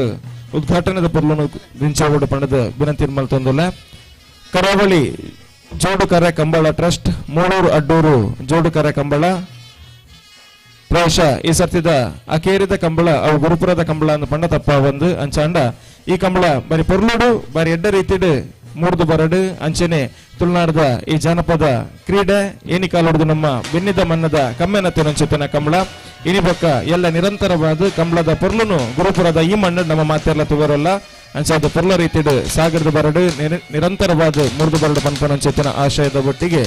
ಉದ್ಘಾಟನೆದ ಪೊರ್ಲುನು ದಿಂಚಾವೋಡು ಪಣದ ವಿನಂತಿ ಮಲ್ತೊಂದುಲ್ಲ. ಕರಾವಳಿ ಜೋಡುಕರ ಕಂಬಳ ಟ್ರಸ್ಟ್ ಮೂಳೂರು ಅಡ್ಡೂರು ಜೋಡುಕರ ಕಂಬಳ ಪ್ರಾಯಶಃ ಈ ಸರ್ತಿದ ಅಕೇರಿದ ಕಂಬಳ ಅವು ಗುರುಪುರದ ಕಂಬಳ ಅಂದ್ ಪಂಡ ತಪ್ಪ ಒಂದು ಅಂಚಾಂಡ ಈ ಕಂಬಳ ಬರಿ ಪೊರ್ಲುಡು ಬರಿ ಎಡ್ಡ ರೀತಿಡು ಮೂರ್ದು ಬರಡು ಅಂಚನೆ ತುಳುನಾಡದ ಈ ಜಾನಪದ ಕ್ರೀಡೆ ಏನಿ ಕಾಲೊಡ್ದು ನಮ್ಮ ಬೆನ್ನಿದ ಮನ್ನದ ಕಮ್ಮೆನ ತಿರುಂಚಿತನ ಕಂಬಳ ಇನಿ ಬೊಕ್ಕ ಎಲ್ಲ ನಿರಂತರವಾದ ಕಂಬಳದ ಪೊರ್ಲುನು ಗುರುಪುರದ ಈ ಮಣ್ಣು ನಮ್ಮ ಮಾತೆಲ್ಲ ತುವರಲ್ಲ ಅಂಚಾದ ಪೊರ್ಲ ರೀತಿಡ್ ಸಾಗರದ ಬರಡು ನಿರಂತರವಾದ ಮುರಿದು ಬರಡು ಪನ್ಪನಂಚೆತ್ತಿನ ಆಶಯದ ಒಟ್ಟಿಗೆ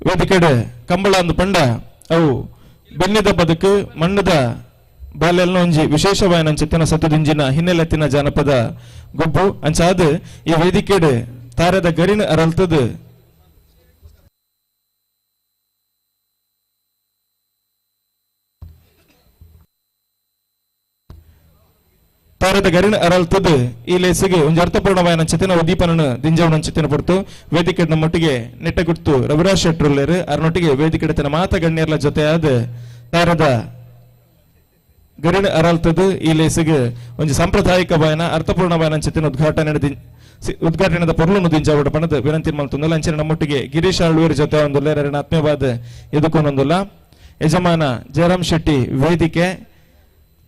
ವೇದಿಕೆಡೆ ಕಂಬಳ ಅಂದು ಪಂಡ ಅವು ಬೆನ್ನಿದ ಬದುಕು ಮಣ್ಣದ ಬಾಲ್ಯಲ್ನ ಒಂಜಿ ವಿಶೇಷವಾಯಿನ ಅಂಚಿತ್ತಿನ ಸತದಿಂಜಿನ ಹಿನ್ನೆಲೆತ್ತಿನ ಜಾನಪದ ಗೊಬ್ಬು ಅಂಚಾದ ಈ ವೇದಿಕೆಡೆ ತಾರದ ಗರಿನ ಅರಲ್ತದ ತಾರದ ಗರಿನ ಅರಲ್ತದ ಈ ಲೇಸಿಗೆ ಒಂಜಿ ಅರ್ಥಪೂರ್ಣವಾಯಿನ ಅಂಚಿತ್ತಿನ ಉದ್ದೀಪನನ್ನು ದಿಂಜವನ ಅಂಚಿತ್ತಿನ ಪೊರ್ತು ವೇದಿಕೆ ನಮ್ಮೊಟ್ಟಿಗೆ ನೆಟ್ಟಗುರ್ತು ರವಿರಾಜ್ ಶೆಟ್ರುಲ್ಲೇರು ಅರನೊಟ್ಟಿಗೆ ವೇದಿಕೆ ತನ್ನ ಮಾತ ಗಣ್ಯರ್ಲ ಜೊತೆಯಾದ ತಾರದ ಗರಿನ ಅರಲ್ತದ ಈ ಲೇಸಿಗೆ ಒಂಜಿ ಸಾಂಪ್ರದಾಯಿಕ ಬಾಯನ ಅರ್ಥಪೂರ್ಣವಾಯಿನ ಅಂಚಿತ್ತಿನ ಉದ್ಘಾಟನೆ ಉದ್ಘಾಟನೆದ ಪೊರ್ಲುನು ದಿಂಜಾವಡ ಪಣದ ವಿನಂತಿ ಮಲ್ತೊಂದುಲ್ಲ. ಅಂಚಿನ ನಮ್ಮೊಟ್ಟಿಗೆ ಗಿರೀಶ್ ಆಳ್ವೇರ್ ಜೊತೆ ಒಂದುಲ್ಲ ಅರನ ಆತ್ಮೀಯವಾದ ಎದುಕೊಂಡೊಂದುಲ್ಲ ಯಜಮಾನ ಜಯರಾಮ್ ಶೆಟ್ಟಿ ವೇದಿಕೆ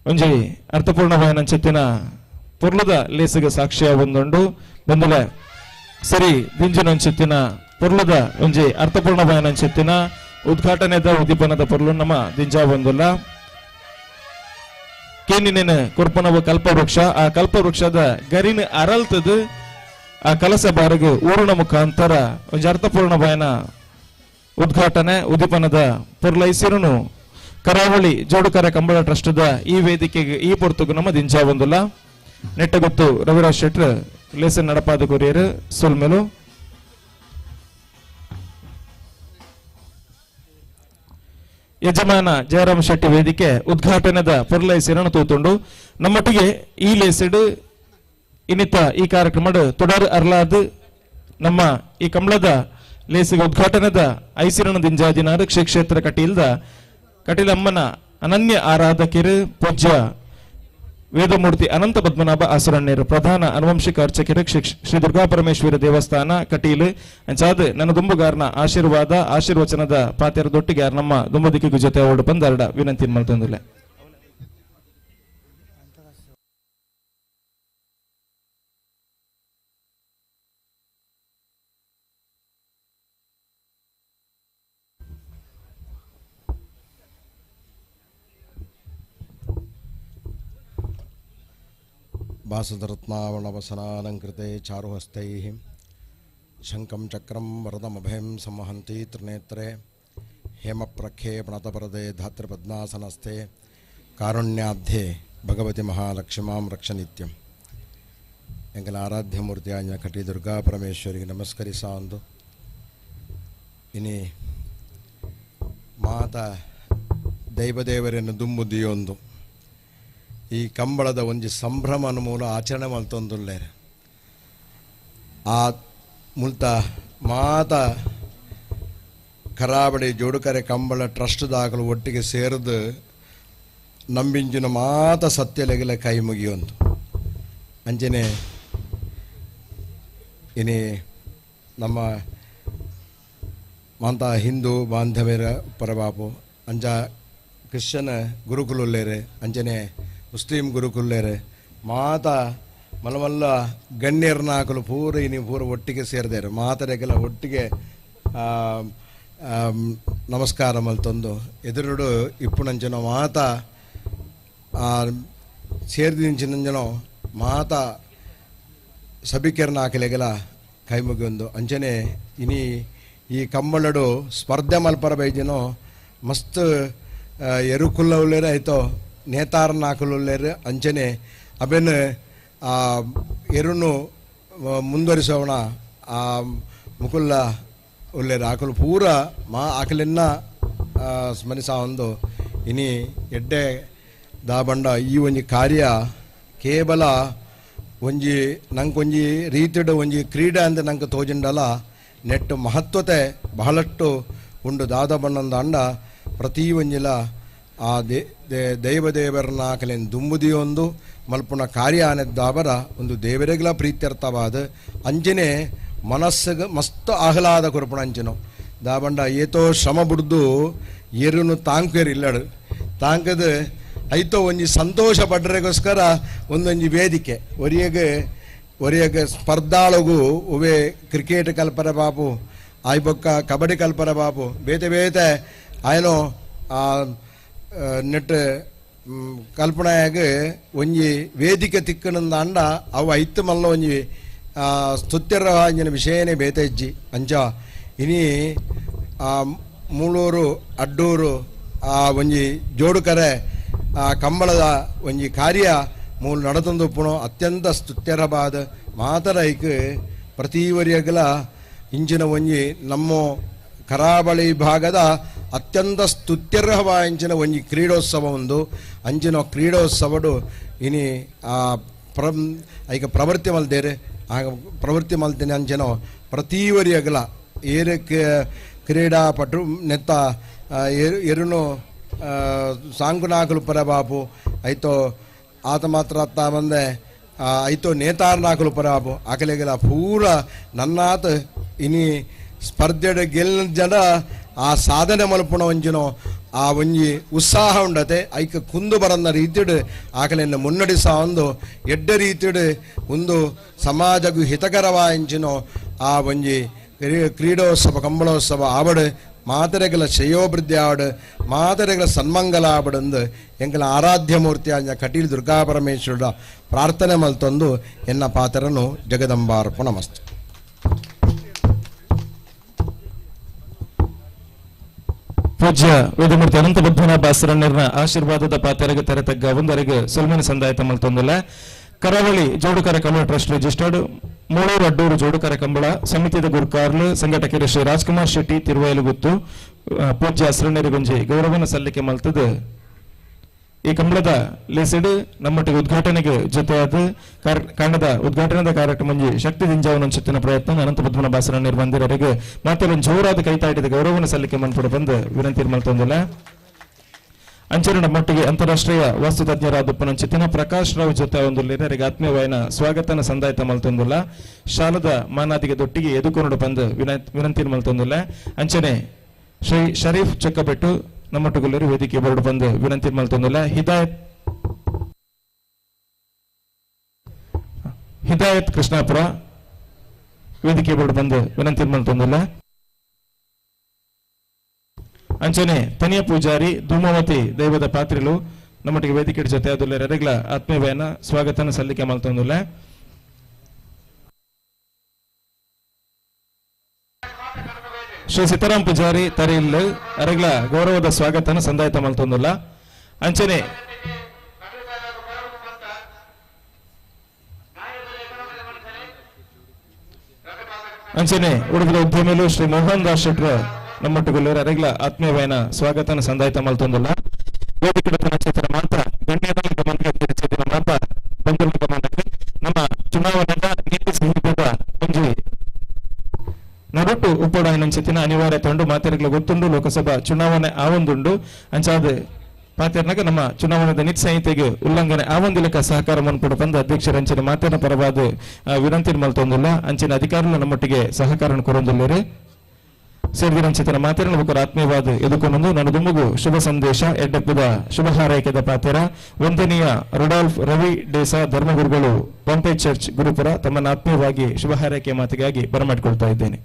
ಒಂಜಿ ಅರ್ಥಪೂರ್ಣವಾಯಿನ ಅಂಚಿತ್ತಿನ ಪೊರ್ಲುದ ಲೇಸಿಗೆ ಸಾಕ್ಷಿಯ ಒಂದುಂಡು ಬಂದುಲೆ ಸರಿ ದಿಂಜಿನ ಅಂಚಿತ್ತಿನ ಪೊರ್ಲುದ ಒಂಜಿ ಅರ್ಥಪೂರ್ಣವಾಯಿನ ಅಂಚಿತ್ತಿನ ಉದ್ಘಾಟನೆದ ಉದ್ದೀಪನದ ಪೊರ್ಲು ನಮ್ಮ ದಿಂಜಾ ಒಂದುಲ್ಲ. ಕೇನಿನ ಕೊರ್ಪನವ ಕಲ್ಪವೃಕ್ಷ ಆ ಕಲ್ಪವೃಕ್ಷದ ಗರಿನ ಅರಲ್ತದ ಆ ಕಲಸ ಬಾರಗು ಊರಿನ ಮುಖಾಂತರ ಒಂಜಿ ಅರ್ಥಪೂರ್ಣವಾಯಿನ ಉದ್ಘಾಟನೆ ಉದ್ದೀಪನದ ಪೊರ್ಲೈಸಿರುನು ಕರಾವಳಿ ಜೋಡುಕರ ಕಂಬಳ ಟ್ರಸ್ಟ್ದ ಈ ವೇದಿಕೆಗೆ ಈ ಪೊರ್ತುಗು ನಮ್ಮ ದಿಂಜಾ ಒಂದುಲ್ಲ. ನೆಟ್ಟಗುತ್ತು ರವಿರಾಜ್ ಶೆಟ್ರ್ ಲೇಸನ್ ನಡಪಾದ ಕೊರಿಯರ್ ಸೊಲ್ಮೆಲು. ಯಜಮಾನ ಜಯರಾಮ್ ಶೆಟ್ಟಿ ವೇದಿಕೆ ಉದ್ಘಾಟನೆದ ಪೊರ್ಲೈಸಿರನ್ನು ತೂತುಂಡು ನಮ್ಮೊಟ್ಟಿಗೆ ಈ ಲೇಸಿಡ್ ಇನ್ನಿತ ಈ ಕಾರ್ಯಕ್ರಮದ ತೊಡರ್ ಅರ್ಲಾದ್ ನಮ್ಮ ಈ ಕಂಬಳದ ಲೇಸಿಗೆ ಉದ್ಘಾಟನೆದ ಐಸಿರಣ ದಿಂಜಾದಿನಾರು ಕ್ಷೇತ್ರ ಕಟೀಲ್ದ ಕಟೀಲಮ್ಮನ ಅನನ್ಯ ಆರಾಧಕಿರು ಪೂಜ್ಯ ವೇದಮೂರ್ತಿ ಅನಂತ ಪದ್ಮನಾಭ ಆಸುರಣ್ಯರು ಪ್ರಧಾನ ಅನುವಂಶಿಕ ಅರ್ಚಕರು ಶ್ರೀ ದುರ್ಗಾ ಪರಮೇಶ್ವರ ದೇವಸ್ಥಾನ ಕಟೀಲು ಅಂಚಾದ ನನ್ನ ದುಂಬುಗಾರನ ಆಶೀರ್ವಾದ ಆಶೀರ್ವಚನದ ಪಾತೆರದೊಟ್ಟಿಗೆ ನಮ್ಮ ದುಂಬದಿಕ್ಕಿಗೂ ಜೊತೆ ಓಡು ಬಂದರಡ ವಿನಂತಿ ಮಲ್ತೊಂದಿಲ್ಲ. भासदरत्नावणवसनालङ्कृते चारुहस्तैः शङ्खं चक्रं वरदमभयं संवहन्ति त्रिनेत्रे हेमप्रख्ये प्रणतपरदे धातृपद्मासनस्थे कारुण्याब्धे भगवति महालक्ष्मीं रक्ष नित्यं. ಎಂಕಲ ಆರಾಧ್ಯಮೂರ್ತಿ ಆಂಜ ಕಟಿ ದುರ್ಗಾ ಪರಮೇಶ್ವರಿಗೆ ನಮಸ್ಕರಿಸಾಂದು ಇನಿ ಮಾತ ದೈವದೇವರನ್ನು ದುಂಬುದಿಯೊಂದು ಈ ಕಂಬಳದ ಒಂಜಿ ಸಂಭ್ರಮನ ಮೂಲ ಆಚರಣೆ ಮಲ್ತೊಂದುಲ್ಲೇರು. ಆ ಮುಲ್ತ ಮಾತ ಕರಾವಳಿ ಜೋಡುಕರೆ ಕಂಬಳ ಟ್ರಸ್ಟ್ದಾಗಲು ಒಟ್ಟಿಗೆ ಸೇರಿದು ನಂಬಿಂಜಿನ ಮಾತ ಸತ್ಯಲೆಗೆಲ್ಲ ಕೈ ಮುಗಿಯೊಂದು ಅಂಚನೆ ಇನಿ ನಮ್ಮ ಮಾಂತ ಹಿಂದೂ ಬಾಂಧವ್ಯರ ಪರಬಾಪು ಅಂಜ ಕ್ರಿಶ್ಚಿಯನ್ ಗುರುಕುಲುಲ್ಲೇರು ಅಂಚನೆ ಮುಸ್ಲಿಂ ಗುರುಕುಲ್ಲೇರು ಮಾತ ಮಲಮಲ್ಲ ಗಣ್ಯರ್ನಾಕಲು ಪೂರ ಇನಿ ಪೂರ ಒಟ್ಟಿಗೆ ಸೇರಿದಾರೆ ಮಾತರೆಗೆಲ್ಲ ಒಟ್ಟಿಗೆ ನಮಸ್ಕಾರ ಮಲ್ತೊಂದು ಎದುರುಡು ಇಪ್ಪುನಂಚಿನ ಮಾತ ಸೇರ್ದಿಂಚಿನಂಜನೋ ಮಾತ ಸಭಿಕರನ್ನ ಆಕಲೆಗಲ ಕೈಮುಗಿಯೊಂದು ಅಂಚನೆ ಇನಿ ಈ ಕಂಬಳಡು ಸ್ಪರ್ಧೆ ಮಲ್ಪರ ಬೈಜಿನೋ ಮಸ್ತ್ ಎರುಕುಲ್ಲವುಳ್ಳೇರು ಆಯಿತೋ ನೇತಾರನ ಹಾಕಲುಳ್ಳೇರು ಅಂಚನೆ ಅবেನು ಎರುನು ಮುಂದುವರಿಸೋಣ ಆ ಮುಕುಲ್ಲ ಉಳ್ಳೇರು ಆಕಲು ಪೂರ ಮಾ ಆಕಲೆನ್ನ ಸ್ಮರಿಸ ಒಂದು ಇನಿ ಎಡ್ಡೆ ದಾಬಂಡ ಈ ಒಂಜಿ ಕಾರ್ಯ ಕೇವಲ ಒಂಜಿ ನಂಕೊಂಜಿ ರೀತಿಡು ಒಂಜಿ ಕ್ರೀಡೆ ಅಂದ ನಂಗೆ ತೋಜಿಂಡಲ ನೆಟ್ಟು ಮಹತ್ವತೆ ಬಹಳಷ್ಟು ಉಂಡು ದಾದ ಬಣ್ಣಂದ ಅಂಡ ಪ್ರತಿ ಒಂಜಿಲ ಆ ದೈವ ದೇವರನ್ನ ಆಕಲೆನ್ ದುಂಬುದಿಯೊಂದು ಮಲ್ಪುನ ಕಾರ್ಯ ಆನೆದ್ದಾಬರ ಒಂದು ದೇವರಿಗಳ ಪ್ರೀತ್ಯರ್ಥವಾದ ಅಂಜನೆ ಮನಸ್ಸಿಗೆ ಮಸ್ತ್ ಆಹ್ಲಾದ ಕೊರಪುಣ ಅಂಚನು ದಾಬಂಡ ಏತೋ ಶ್ರಮ ಬುಡ್ದು ಎರುನು ತಾಂಕೇರು ಇಲ್ಲಡು ತಾಂಕದ ಐತೋ ಒಂಜಿ ಸಂತೋಷ ಪಡ್ರೆಗೋಸ್ಕರ ಒಂದೊಂಜಿ ವೇದಿಕೆ ಒರಿಯಗೆ ಒರಿಯಗೆ ಸ್ಪರ್ಧಾಳಗು ಉವೆ ಕ್ರಿಕೆಟ್ ಕಲ್ಪರ ಬಾಪು ಆಯ್ಬೊಕ್ಕ ಕಬಡ್ಡಿ ಕಲ್ಪರ ಬಾಪು ಬೇತೆ ಬೇತೆ ಆಯನೋ ನೆಟ್ ಕಲ್ಪನೆಯಾಗ ಒಂಜಿ ವೇದಿಕೆ ತಿಕ್ಕನಂದ ಅಂಡ ಅವು ಐತು ಮಲ್ಲ ಒಂಜಿ ಸ್ತುತ್ಯರ ಅಂಜಿನ ವಿಷಯನೇ ಬೇತೆ ಇಜ್ಜಿ ಅಂಚ ಇನಿ ಮೂಳೂರು ಅಡ್ಡೂರು ಆ ಒಂಜಿ ಜೋಡುಕರೆ ಆ ಕಂಬಳದ ಒಂಜಿ ಕಾರ್ಯ ಮೂಲು ನಡತಂದುಪ್ಪುಣೋ ಅತ್ಯಂತ ಸ್ತುತ್ಯರವಾದ ಮಾತರೈಕ್ ಪ್ರತಿವರಿಯಗಲ ಇಂಚಿನ ಒಂಜಿ ನಮ್ಮ ಕರಾವಳಿ ಭಾಗದ ಅತ್ಯಂತ ಸ್ತುತ್ಯರ್ಹವ ಇಂಚಿನ ಒಂಜಿ ಕ್ರೀಡೋತ್ಸವ ಒಂದು ಅಂಚಿನ ಕ್ರೀಡೋತ್ಸವಡು ಇನಿ ಆ ಐಕ ಪ್ರವೃತ್ತಿ ಮಲ್ದೇರೆ ಆಗ ಪ್ರವೃತ್ತಿ ಮಲ್ತೇನೆ ಅಂಚಿನ ಪ್ರತಿವರಿಯಗಲ ಏರು ಕ್ರೀಡಾಪಟು ನೆತ್ತ ಎರುನು ಸಾಂಕುನಾಕಲು ಪರಬಾಪು ಐತೋ ಆತ ಮಾತ್ರ ಅತ್ತ ಬಂದೆ ಐತೋ ನೇತಾರನಾಕಲು ಪರಬಾಪು ಆಕಲೆಗೆಲ್ಲ ಪೂರ ನನ್ನಾತ ಇನಿ ಸ್ಪರ್ಧೆಡ್ ಗೆಲ್ಲ ಜನ ಆ ಸಾಧನೆ ಮಲ್ಪುಣ ಒಂಜಿನೋ ಆ ಒಂಜಿ ಉತ್ಸಾಹ ಉಂಡತೆ ಐಕ ಕುಂದು ಬರನ್ನ ರೀತಿಡು ಆಕಲೆಯನ್ನು ಮುನ್ನಡೆಸ ಒಂದು ಎಡ್ಡ ರೀತಿಡು ಒಂದು ಸಮಾಜಕ್ಕೂ ಹಿತಕರವಾಂಚಿನೋ ಆ ಒಂಜಿ ಕ್ರೀಡೋತ್ಸವ ಕಂಬಳೋತ್ಸವ ಆವಡು ಮಾತರೆಗಳ ಶ್ರೇಯೋಭಿವೃದ್ಧಿ ಆವಡು ಮಾತರೆಗಳ ಸನ್ಮಂಗಲ ಆವಡಂದು ಎಂಕಲ ಆರಾಧ್ಯ ಮೂರ್ತಿ ಆಂಜ ಕಟೀಲ್ ದುರ್ಗಾಪರಮೇಶ್ವರ ಪ್ರಾರ್ಥನೆ ಮಲ್ತೊಂದು ಎನ್ನ ಪಾತ್ರನು ಜಗದಂಬಾರ್ಪಣ ಮಸ್ತು. ಪೂಜ್ಯ ವೇದಮೂರ್ತಿ ಅನಂತ ಪದ್ಮನಾಭ ಅಸರಣ್ಯರ ಆಶೀರ್ವಾದದ ಪಾತ್ರಗೆ ತೆರೆತಗ್ಗ ಒಂದರೆಗೆ ಸೊಲ್ಮನ ಸಂದಾಯತ ಮಲ್ತೊಂದಿಲ್ಲ. ಕರಾವಳಿ ಜೋಡುಕರ ಕಂಬಳ ಟ್ರಸ್ಟ್ ರಿಜಿಸ್ಟರ್ಡ್ ಮೂಳೂರು ಅಡ್ಡೂರು ಜೋಡುಕರ ಕಂಬಳ ಸಮಿತಿದ ಗುರುಕಾರ್ಲು ಸಂಘಟಕರು ಶ್ರೀ ರಾಜ್ಕುಮಾರ್ ಶೆಟ್ಟಿ ತಿರುವೈಲುಗುತ್ತು ಪೂಜ್ಯ ಅಸರಣ್ಯರಿಗೊಂಜಿ ಗೌರವನ ಸಲ್ಲಿಕೆ ಮಲ್ತದ ಈ ಕಂಬಳದ ಲೇಸಿಡು ನಮ್ಮೊಟ್ಟಿಗೆ ಉದ್ಘಾಟನೆಗೆ ಜೊತೆಯಾದ ಕಾರಣದ ಉದ್ಘಾಟನೆದ ಕಾರ್ಯಕ್ರಮ ಶಕ್ತಿ ದಿಂಜಾವನ ಪ್ರಯತ್ನ ಅನಂತ ಪದ್ಮನಾಭ ಅಸರಣ್ಯರು ಬಂದಿರರಿಗೆ ಮತ್ತೆ ಒಂದು ಜೋರಾದ ಕೈತಾಟಿದ ಗೌರವನ ಸಲ್ಲಿಕೆ ಮನ್ಪುಡು ಬಂದು ವಿನಂತಿ ಮಲ್ತೊಂದಿಲ್ಲ. ಅಂಚನೆ ನಮ್ಮೊಟ್ಟಿಗೆ ಅಂತಾರಾಷ್ಟ್ರೀಯ ವಾಸ್ತು ತಜ್ಞರಾದ ಪುನಂಚಿತಿನ ಪ್ರಕಾಶ್ ರಾವ್ ಜೊತೆ ಒಂದು ಲೇರರಿಗೆ ಆತ್ಮೀಯವಾಯನ ಸ್ವಾಗತನ ಸಂದಾಯತ ಮಲ್ತೊಂದಿಲ್ಲ. ಶಾಲದ ಮಾನಾದಿಗೆ ದೊಟ್ಟಿಗೆ ಎದುಕೊನಡು ಬಂದು ವಿನಂತಿ ಮಲ್ತೊಂದಿಲ್ಲ. ಅಂಚನೆ ಶ್ರೀ ಶರೀಫ್ ಚೊಕ್ಕಬೆಟ್ಟು ನಮ್ಮೊಟ್ಟುಗುಲ್ಲರು ವೇದಿಕೆ ಬರಡು ಬಂದು ವಿನಂತಿ ಮಲ್ತೊಂದಿಲ್ಲ. ಹಿದಾಯತ್ ಕೃಷ್ಣಾಪುರ ವೇದಿಕೆ ಬರಡು ಬಂದು ವಿನಂತಿ ಮಲ್ತೊಂದಿಲ್ಲ. ಅಂಚನೆ ತನಿಯ ಪೂಜಾರಿ ಧೂಮಾವತಿ ದೈವದ ಪಾತ್ರಿಲು ನಮ್ಮೊಟ್ಟಿಗೆ ವೇದಿಕೆ ಜೊತೆ ಅದೆಲ್ಲ ಆತ್ಮೀಯನ ಸ್ವಾಗತನ ಸಲ್ಲಿಕೆ ಮಲ್ತೊಂದಿಲ್ಲ. ಶ್ರೀ ಸೀತಾರಾಮ್ ಪೂಜಾರಿ ತರಿಲ್ ಅರಗ್ಲ ಗೌರವದ ಸ್ವಾಗತನ ಸಂದಾಯತ ಮಲ್ತೊಂದಿಲ್ಲ. ಅಂಚನೆ ಅಂಚನೆ ಉಡುಪಿದ ಉದ್ಯಮಿಲು ಶ್ರೀ ಮೋಹನ್ ದಾಸ್ ಶೆಟ್ರ ನಮ್ಮೊಟ್ಟುಗುಲ್ಲೂರು ಅರಗ್ಲ ಆತ್ಮೀಯವಾಯನ ಸ್ವಾಗತನ ಸಂದಾಯತ ಮಲ್ತೊಂದಿಲ್ಲ. ವೇದಿಕೆ ಮಾತ್ರ ಗಣ್ಯರ ಗಮನಕ್ಕೆ ತಿರುಚಿದ ಮಾತ್ರ ಬಂಧುಗಳ ಗಮನಕ್ಕೆ ನಮ್ಮ ಚುನಾವಣೆಯ ನೀತಿ ಸಂಹಿತೆದ ಒಂಜಿ ನಡುಟು ಉಪ್ಪೊಡಾಯಿನಂಚಿತ್ತಿನ ಅನಿವಾರ್ಯ ತೊಂಡು ಮಾತೆರ್ಗ್ಲ ಗೊತ್ತುಂಡು ಲೋಕಸಭಾ ಚುನಾವಣೆ ಆವೊಂದುಂಡು ಅಂಚಾದ ಪಾತೆರ್ನಾಗ ನಮ್ಮ ಚುನಾವಣೆದ ನೀತಿ ಸಂಹಿತೆಗೆ ಉಲ್ಲಂಘನೆ ಆವೊಂದಿಲಕ ಸಹಕಾರ ಮನ್ಪುಡು ಬಂದು ಅಧ್ಯಕ್ಷರ ಅಂಚಿನ ಮಾತಿನ ಪರವಾದ ವಿನಂತಿ ಮಲ್ತೊಂದಿಲ್ಲ. ಅಂಚಿನ ಅಧಿಕಾರಿಗಳು ನಮ್ಮೊಟ್ಟಿಗೆ ಸಹಕಾರ ಕೊರೊಂದುಲ್ಲೇರು ಸೇರಿದಂಚಿತನ ಮಾತಿನ ಬೊಕ್ಕ ಆತ್ಮೀಯವಾದ ಎದುಕೊಂಡು ನನ್ನ ದುಂಬುಗು ಶುಭ ಸಂದೇಶ ಎಡ್ಡಪ್ಪದ ಶುಭ ಹಾರೈಕೆದ ಪಾತೆರ ವಂದನೀಯ ರುಡಾಲ್ಫ್ ರವಿ ಡೇಸಾ ಧರ್ಮಗುರುಗಳು ಪಂಪೆ ಚರ್ಚ್ ಗುರುಪುರ ತಮ್ಮನ್ನು ಆತ್ಮೀಯವಾಗಿ ಶುಭ ಹಾರೈಕೆ ಮಾತಿಗಾಗಿ ಬರಮಾಡಿಕೊಳ್ತಾ ಇದ್ದೇನೆ.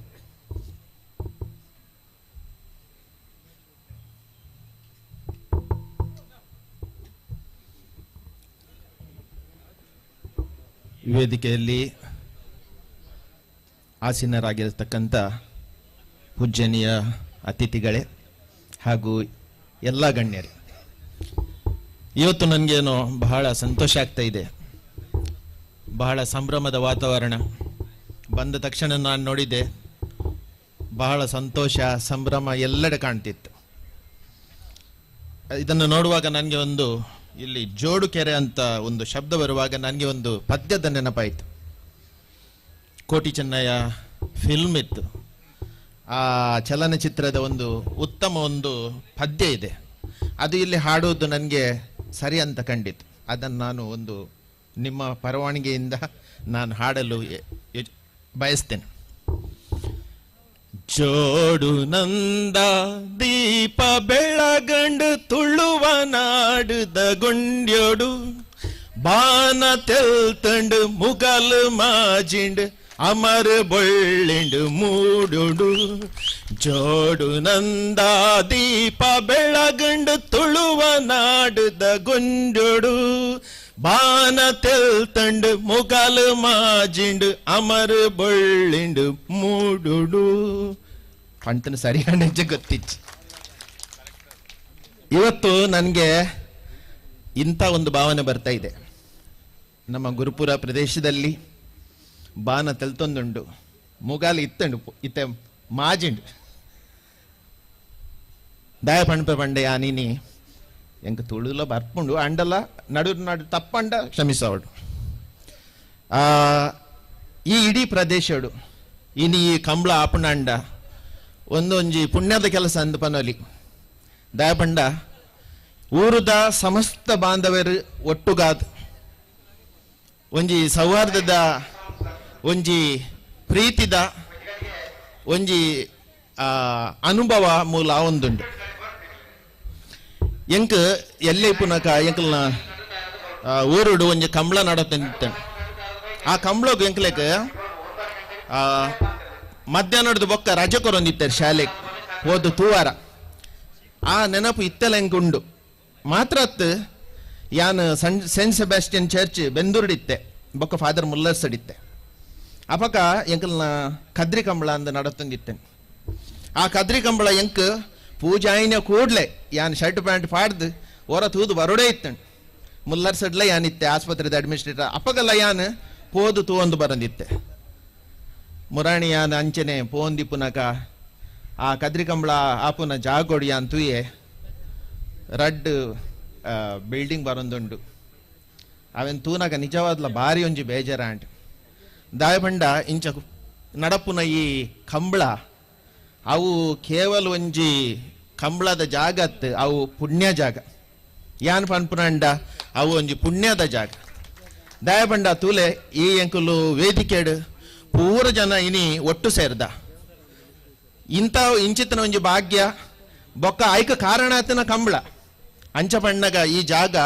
ವೇದಿಕೆಯಲ್ಲಿ ಆಸೀನರಾಗಿರತಕ್ಕಂಥ ಪೂಜ್ಯನೀಯ ಅತಿಥಿಗಳೇ ಹಾಗೂ ಎಲ್ಲ ಗಣ್ಯರೇ, ಇವತ್ತು ನನಗೇನೋ ಬಹಳ ಸಂತೋಷ ಆಗ್ತಾ ಇದೆ. ಬಹಳ ಸಂಭ್ರಮದ ವಾತಾವರಣ. ಬಂದ ತಕ್ಷಣ ನಾನು ನೋಡಿದೆ, ಬಹಳ ಸಂತೋಷ ಸಂಭ್ರಮ ಎಲ್ಲೆಡೆ ಕಾಣ್ತಿತ್ತು. ಇದನ್ನು ನೋಡುವಾಗ ನನಗೆ ಒಂದು ಇಲ್ಲಿ ಜೋಡು ಕೆರೆ ಅಂತ ಒಂದು ಶಬ್ದ ಬರುವಾಗ ನನಗೆ ಒಂದು ಪದ್ಯದ ನೆನಪಾಯಿತು. ಕೋಟಿ ಚೆನ್ನಯ್ಯ ಫಿಲ್ಮ್ ಇತ್ತು, ಆ ಚಲನಚಿತ್ರದ ಒಂದು ಉತ್ತಮ ಒಂದು ಪದ್ಯ ಇದೆ, ಅದು ಇಲ್ಲಿ ಹಾಡುವುದು ನನಗೆ ಸರಿ ಅಂತ ಕಂಡಿತು. ಅದನ್ನು ನಾನು ಒಂದು ನಿಮ್ಮ ಪರವಾನಗಿಯಿಂದ ನಾನು ಹಾಡಲು ಬಯಸ್ತೇನೆ. ಜೋಡು ನಂದ ದೀಪ ಬೆಳಗಂಡು ತುಳುವ ನಾಡುದ ಗುಂಡ್ಯೋಡು, ಬಾನ ತೆಲ್ತಂಡು ಮುಗಲು ಮಾಜಿಂಡು ಅಮರ ಬೊಳ್ಳಿಂಡು ಮೂಡುಡು. ಜೋಡು ನಂದ ದೀಪ ಬೆಳಗಂಡು ತುಳುವ ನಾಡುದ ಗುಂಡ್ಯೋಡು, ಬಾನ ತೆಲ್ತಂಡು ಮುಗಲು ಮಾಜಿಂಡು ಅಮರ ಬೊಳ್ಳಿಂಡು ಮೂಡುಡು. ಪಂತನ ಸರಿಯಾದ ಗೊತ್ತಿತ್ತು. ಇವತ್ತು ನನಗೆ ಇಂಥ ಒಂದು ಭಾವನೆ ಬರ್ತಾ ಇದೆ. ನಮ್ಮ ಗುರುಪುರ ಪ್ರದೇಶದಲ್ಲಿ ಬಾನ ತೆಲ್ತೊಂದುಂಡು, ಮುಗಾಲಿ ಇತ್ತಂಡು, ಇತ್ತೆ ಮಾಜಿಂಡು. ದಾಯ ಪಂಡ್ಪೆ ಪಂಡೆ ನೀನಿ ಎಂಕ ತುಳುಲ ಬರ್ಪುಂಡು ಅಂಡಲ ನಡು ನಡು ತಪ್ಪಂಡ ಕ್ಷಮಿಸವಡು. ಈ ಇಡೀ ಪ್ರದೇಶಡು ಇನಿ ಈ ಕಂಬಳ ಆಪುಣಂಡ ಒಂದೊಂಜಿ ಪುಣ್ಯದ ಕೆಲಸ ಅಂದ ಪನೊಲಿ. ದಯಪಂಡ ಊರುದ ಸಮಸ್ತ ಬಾಂಧವರು ಒಟ್ಟುಗಾದ್ ಒಂಜಿ ಸೌಹಾರ್ದದ ಒಂಜಿ ಪ್ರೀತಿದ ಒಂಜಿ ಅನುಭವ ಮೂಲ ಒಂದುಂಡು. ಎಂಕ್ ಎಲ್ಲೆ ಪುನಕ ಎಂಕಲ್ನ ಊರುಡು ಒಂಜಿ ಕಂಬಳ ನಡತಂತ. ಆ ಕಂಬಳಗ್ ಎಂಕ್ಲೆಕ್ ಮಧ್ಯಾಹ್ನದ ಬೊಕ್ಕ ರಜೆ ಕೊರೊಂದಿತ್ತಾರೆ ಶಾಲೆಗೆ ಹೋದು ತೂವಾರ. ಆ ನೆನಪು ಇತ್ತೆಲ್ಲ ಎಂಕ್ ಉಂಡು. ಮಾತ್ರ ಅತ್ ಯಾನ್ ಸೆಂಟ್ ಸೆಬಾಸ್ಟಿಯನ್ ಚರ್ಚ್ ಬೆಂದೂರುಡಿತ್ತೆ, ಬೊಕ್ಕ ಫಾದರ್ ಮುಲ್ಲರ್ಸ್ ಅಡಿತ್ತೆ. ಅಪಕ ಎಂಕಲ್ನ ಕದ್ರಿ ಕಂಬಳ ಅಂದ ನಡತಂದಿತ್ತೇನೆ. ಆ ಕದ್ರಿ ಕಂಬಳ ಎಂಕ್ ಪೂಜಾಯಿನ ಕೂಡ್ಲೆ ಯಾನ್ ಶರ್ಟ್ ಪ್ಯಾಂಟ್ ಪಾಡ್ದು ಹೊರ ತೂದು ಬರೋಡೇ ಇತ್ತಂಡು. ಮುಲ್ಲರ್ ಸಡ್ಲ ಯಾನಿತ್ತೆ ಆಸ್ಪತ್ರೆದ ಅಡ್ಮಿನಿಸ್ಟ್ರೇಟರ್. ಅಪ್ಪಗಲ್ಲ ಯಾನ್ ಪೋದು ತೂವೊಂದು ಬರಂದಿತ್ತೆ. ಮುರಾಣಿ ಯಾನ್ ಅಂಚನೆ ಪೋಂದಿ ಪುನಕ ಆ ಕದ್ರಿ ಕಂಬಳ ಆಪುನ ಜಾಗೋಡಿ ಯಾನ್ ತೂಯೆ ರಡ್ ಬಿಲ್ಡಿಂಗ್ ಬರೊಂದುಂಡು. ಅವೆನ್ ತೂನಕ ನಿಜವಾದ್ಲ ಭಾರಿ ಒಂಜಿ ಬೇಜಾರಾಂಡ್. ದಾಯಪಂಡ ಇಂಚ ನಡಪುನ ಈ ಕಂಬಳ ಅವು ಕೇವಲ ಒಂಜಿ ಕಂಬಳದ ಜಾಗತ್, ಅವು ಪುಣ್ಯ ಜಾಗ. ಯಾನ್ ಪನ್ಪುನಂಡ ಅವು ಒಂಜಿ ಪುಣ್ಯದ ಜಾಗ. ದಯಪಂಡ ತೂಲೆ ಈ ಎಂಕುಲು ವೇದಿಕೆಡು ಪೂರ ಜನ ಇನಿ ಒಟ್ಟು ಸೇರ್ದ ಇಂಥ ಇಂಚಿತನ ಒಂಜಿ ಭಾಗ್ಯ ಬೊಕ್ಕ ಐಕ ಕಾರಣಾತನ ಕಂಬಳ. ಅಂಚ ಪಣ್ಣಗ ಈ ಜಾಗ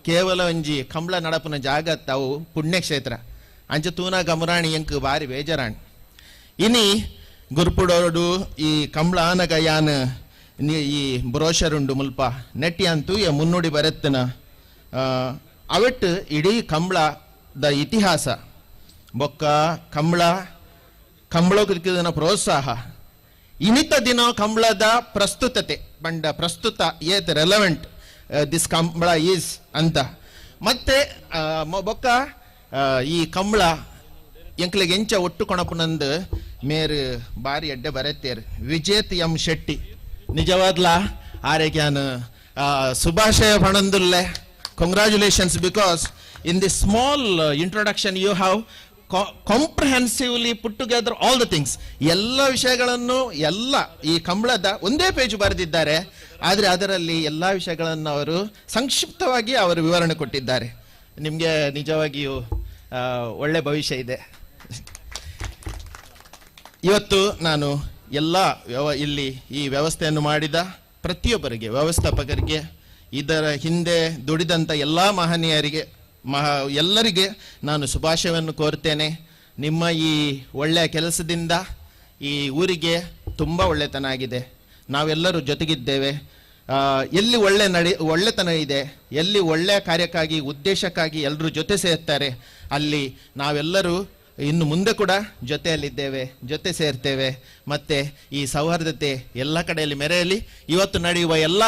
ಕೇವಲ ಒಂಜಿ ಕಂಬಳ ನಡಪುನ ಜಾಗತ್, ಅವು ಪುಣ್ಯಕ್ಷೇತ್ರ. ಅಂಚ ತೂನಾಗ ಮುರಾಣಿ ಎಂಕ್ ಬಾರಿ ಬೇಜಾರಾಣಿ. ಇನಿ ಗುರ್ಪುಡೋಡು ಈ ಕಂಬಳ ಆನಗ ಯಾನ್ ಈ ಬ್ರೋಷರ್ ಉಂಡು ಮುಲ್ಪ ನೆಟ್ಟಿ ಅಂತೂ ಮುನ್ನುಡಿ ಬರೆತ್ತನ ಅವೆಟ್ಟು ಇಡೀ ಕಂಬಳದ ಇತಿಹಾಸ ಬೊಕ್ಕ ಕಂಬಳ ಕಂಬಳೋಕಿನ ಪ್ರೋತ್ಸಾಹ ಇನ್ನಿತ ದಿನ ಕಂಬಳದ ಪ್ರಸ್ತುತತೆ ಬಂಡ ಪ್ರಸ್ತುತ ಏತ್ ರೆಲೆವೆಂಟ್ this Kambala is ಅಂತ. ಮತ್ತೆ ಬೊಕ್ಕ ಈ ಕಂಬಳ ಎಂಕ್ಲೆಗ್ ಎಂಚ ಒಟ್ಟು ಕೊಣಪುನಂದು ಮೇರು ಬಾರಿ ಎಡ್ಡೆ ಬರೆತ್ತೇರು ವಿಜೇತ್ ಎಂ ಶೆಟ್ಟಿ. ನಿಜವಾದ್ಲ ಆರೆಗ್ಯಾನ್ ಸುಭಾಷಯ ಪಣಂದುಲ್ಲೆ. Congratulations, because in this small introduction you have comprehensively put together all the things. ಎಲ್ಲ ವಿಷಯಗಳನ್ನು ಎಲ್ಲ ಈ ಕಂಬಳದ ಒಂದೇ ಪೇಜ್ ಬರೆದಿದ್ದಾರೆ, ಆದರೆ ಅದರಲ್ಲಿ ಎಲ್ಲ ವಿಷಯಗಳನ್ನು ಅವರು ಸಂಕ್ಷಿಪ್ತವಾಗಿ ಅವರು ವಿವರಣೆ ಕೊಟ್ಟಿದ್ದಾರೆ. ನಿಮಗೆ ನಿಜವಾಗಿಯೂ ಒಳ್ಳೆ ಭವಿಷ್ಯ ಇದೆ. ಇವತ್ತು ನಾನು ಎಲ್ಲ ಇಲ್ಲಿ ಈ ವ್ಯವಸ್ಥೆಯನ್ನು ಮಾಡಿದ ಪ್ರತಿಯೊಬ್ಬರಿಗೆ, ವ್ಯವಸ್ಥಾಪಕರಿಗೆ, ಇದರ ಹಿಂದೆ ದುಡಿದಂಥ ಎಲ್ಲ ಮಹನೀಯರಿಗೆ, ಎಲ್ಲರಿಗೆ ನಾನು ಶುಭಾಶಯವನ್ನು ಕೋರ್ತೇನೆ. ನಿಮ್ಮ ಈ ಒಳ್ಳೆಯ ಕೆಲಸದಿಂದ ಈ ಊರಿಗೆ ತುಂಬ ಒಳ್ಳೆತನ ಆಗಿದೆ. ನಾವೆಲ್ಲರೂ ಜೊತೆಗಿದ್ದೇವೆ. ಎಲ್ಲಿ ಒಳ್ಳೆತನ ಇದೆ, ಎಲ್ಲಿ ಒಳ್ಳೆಯ ಕಾರ್ಯಕ್ಕಾಗಿ ಉದ್ದೇಶಕ್ಕಾಗಿ ಎಲ್ಲರೂ ಜೊತೆ ಸೇರ್ತಾರೆ, ಅಲ್ಲಿ ನಾವೆಲ್ಲರೂ ಇನ್ನು ಮುಂದೆ ಕೂಡ ಜೊತೆಯಲ್ಲಿದ್ದೇವೆ, ಜೊತೆ ಸೇರ್ತೇವೆ. ಮತ್ತು ಈ ಸೌಹಾರ್ದತೆ ಎಲ್ಲ ಕಡೆಯಲ್ಲಿ ಮೆರೆಯಲಿ. ಇವತ್ತು ನಡೆಯುವ ಎಲ್ಲ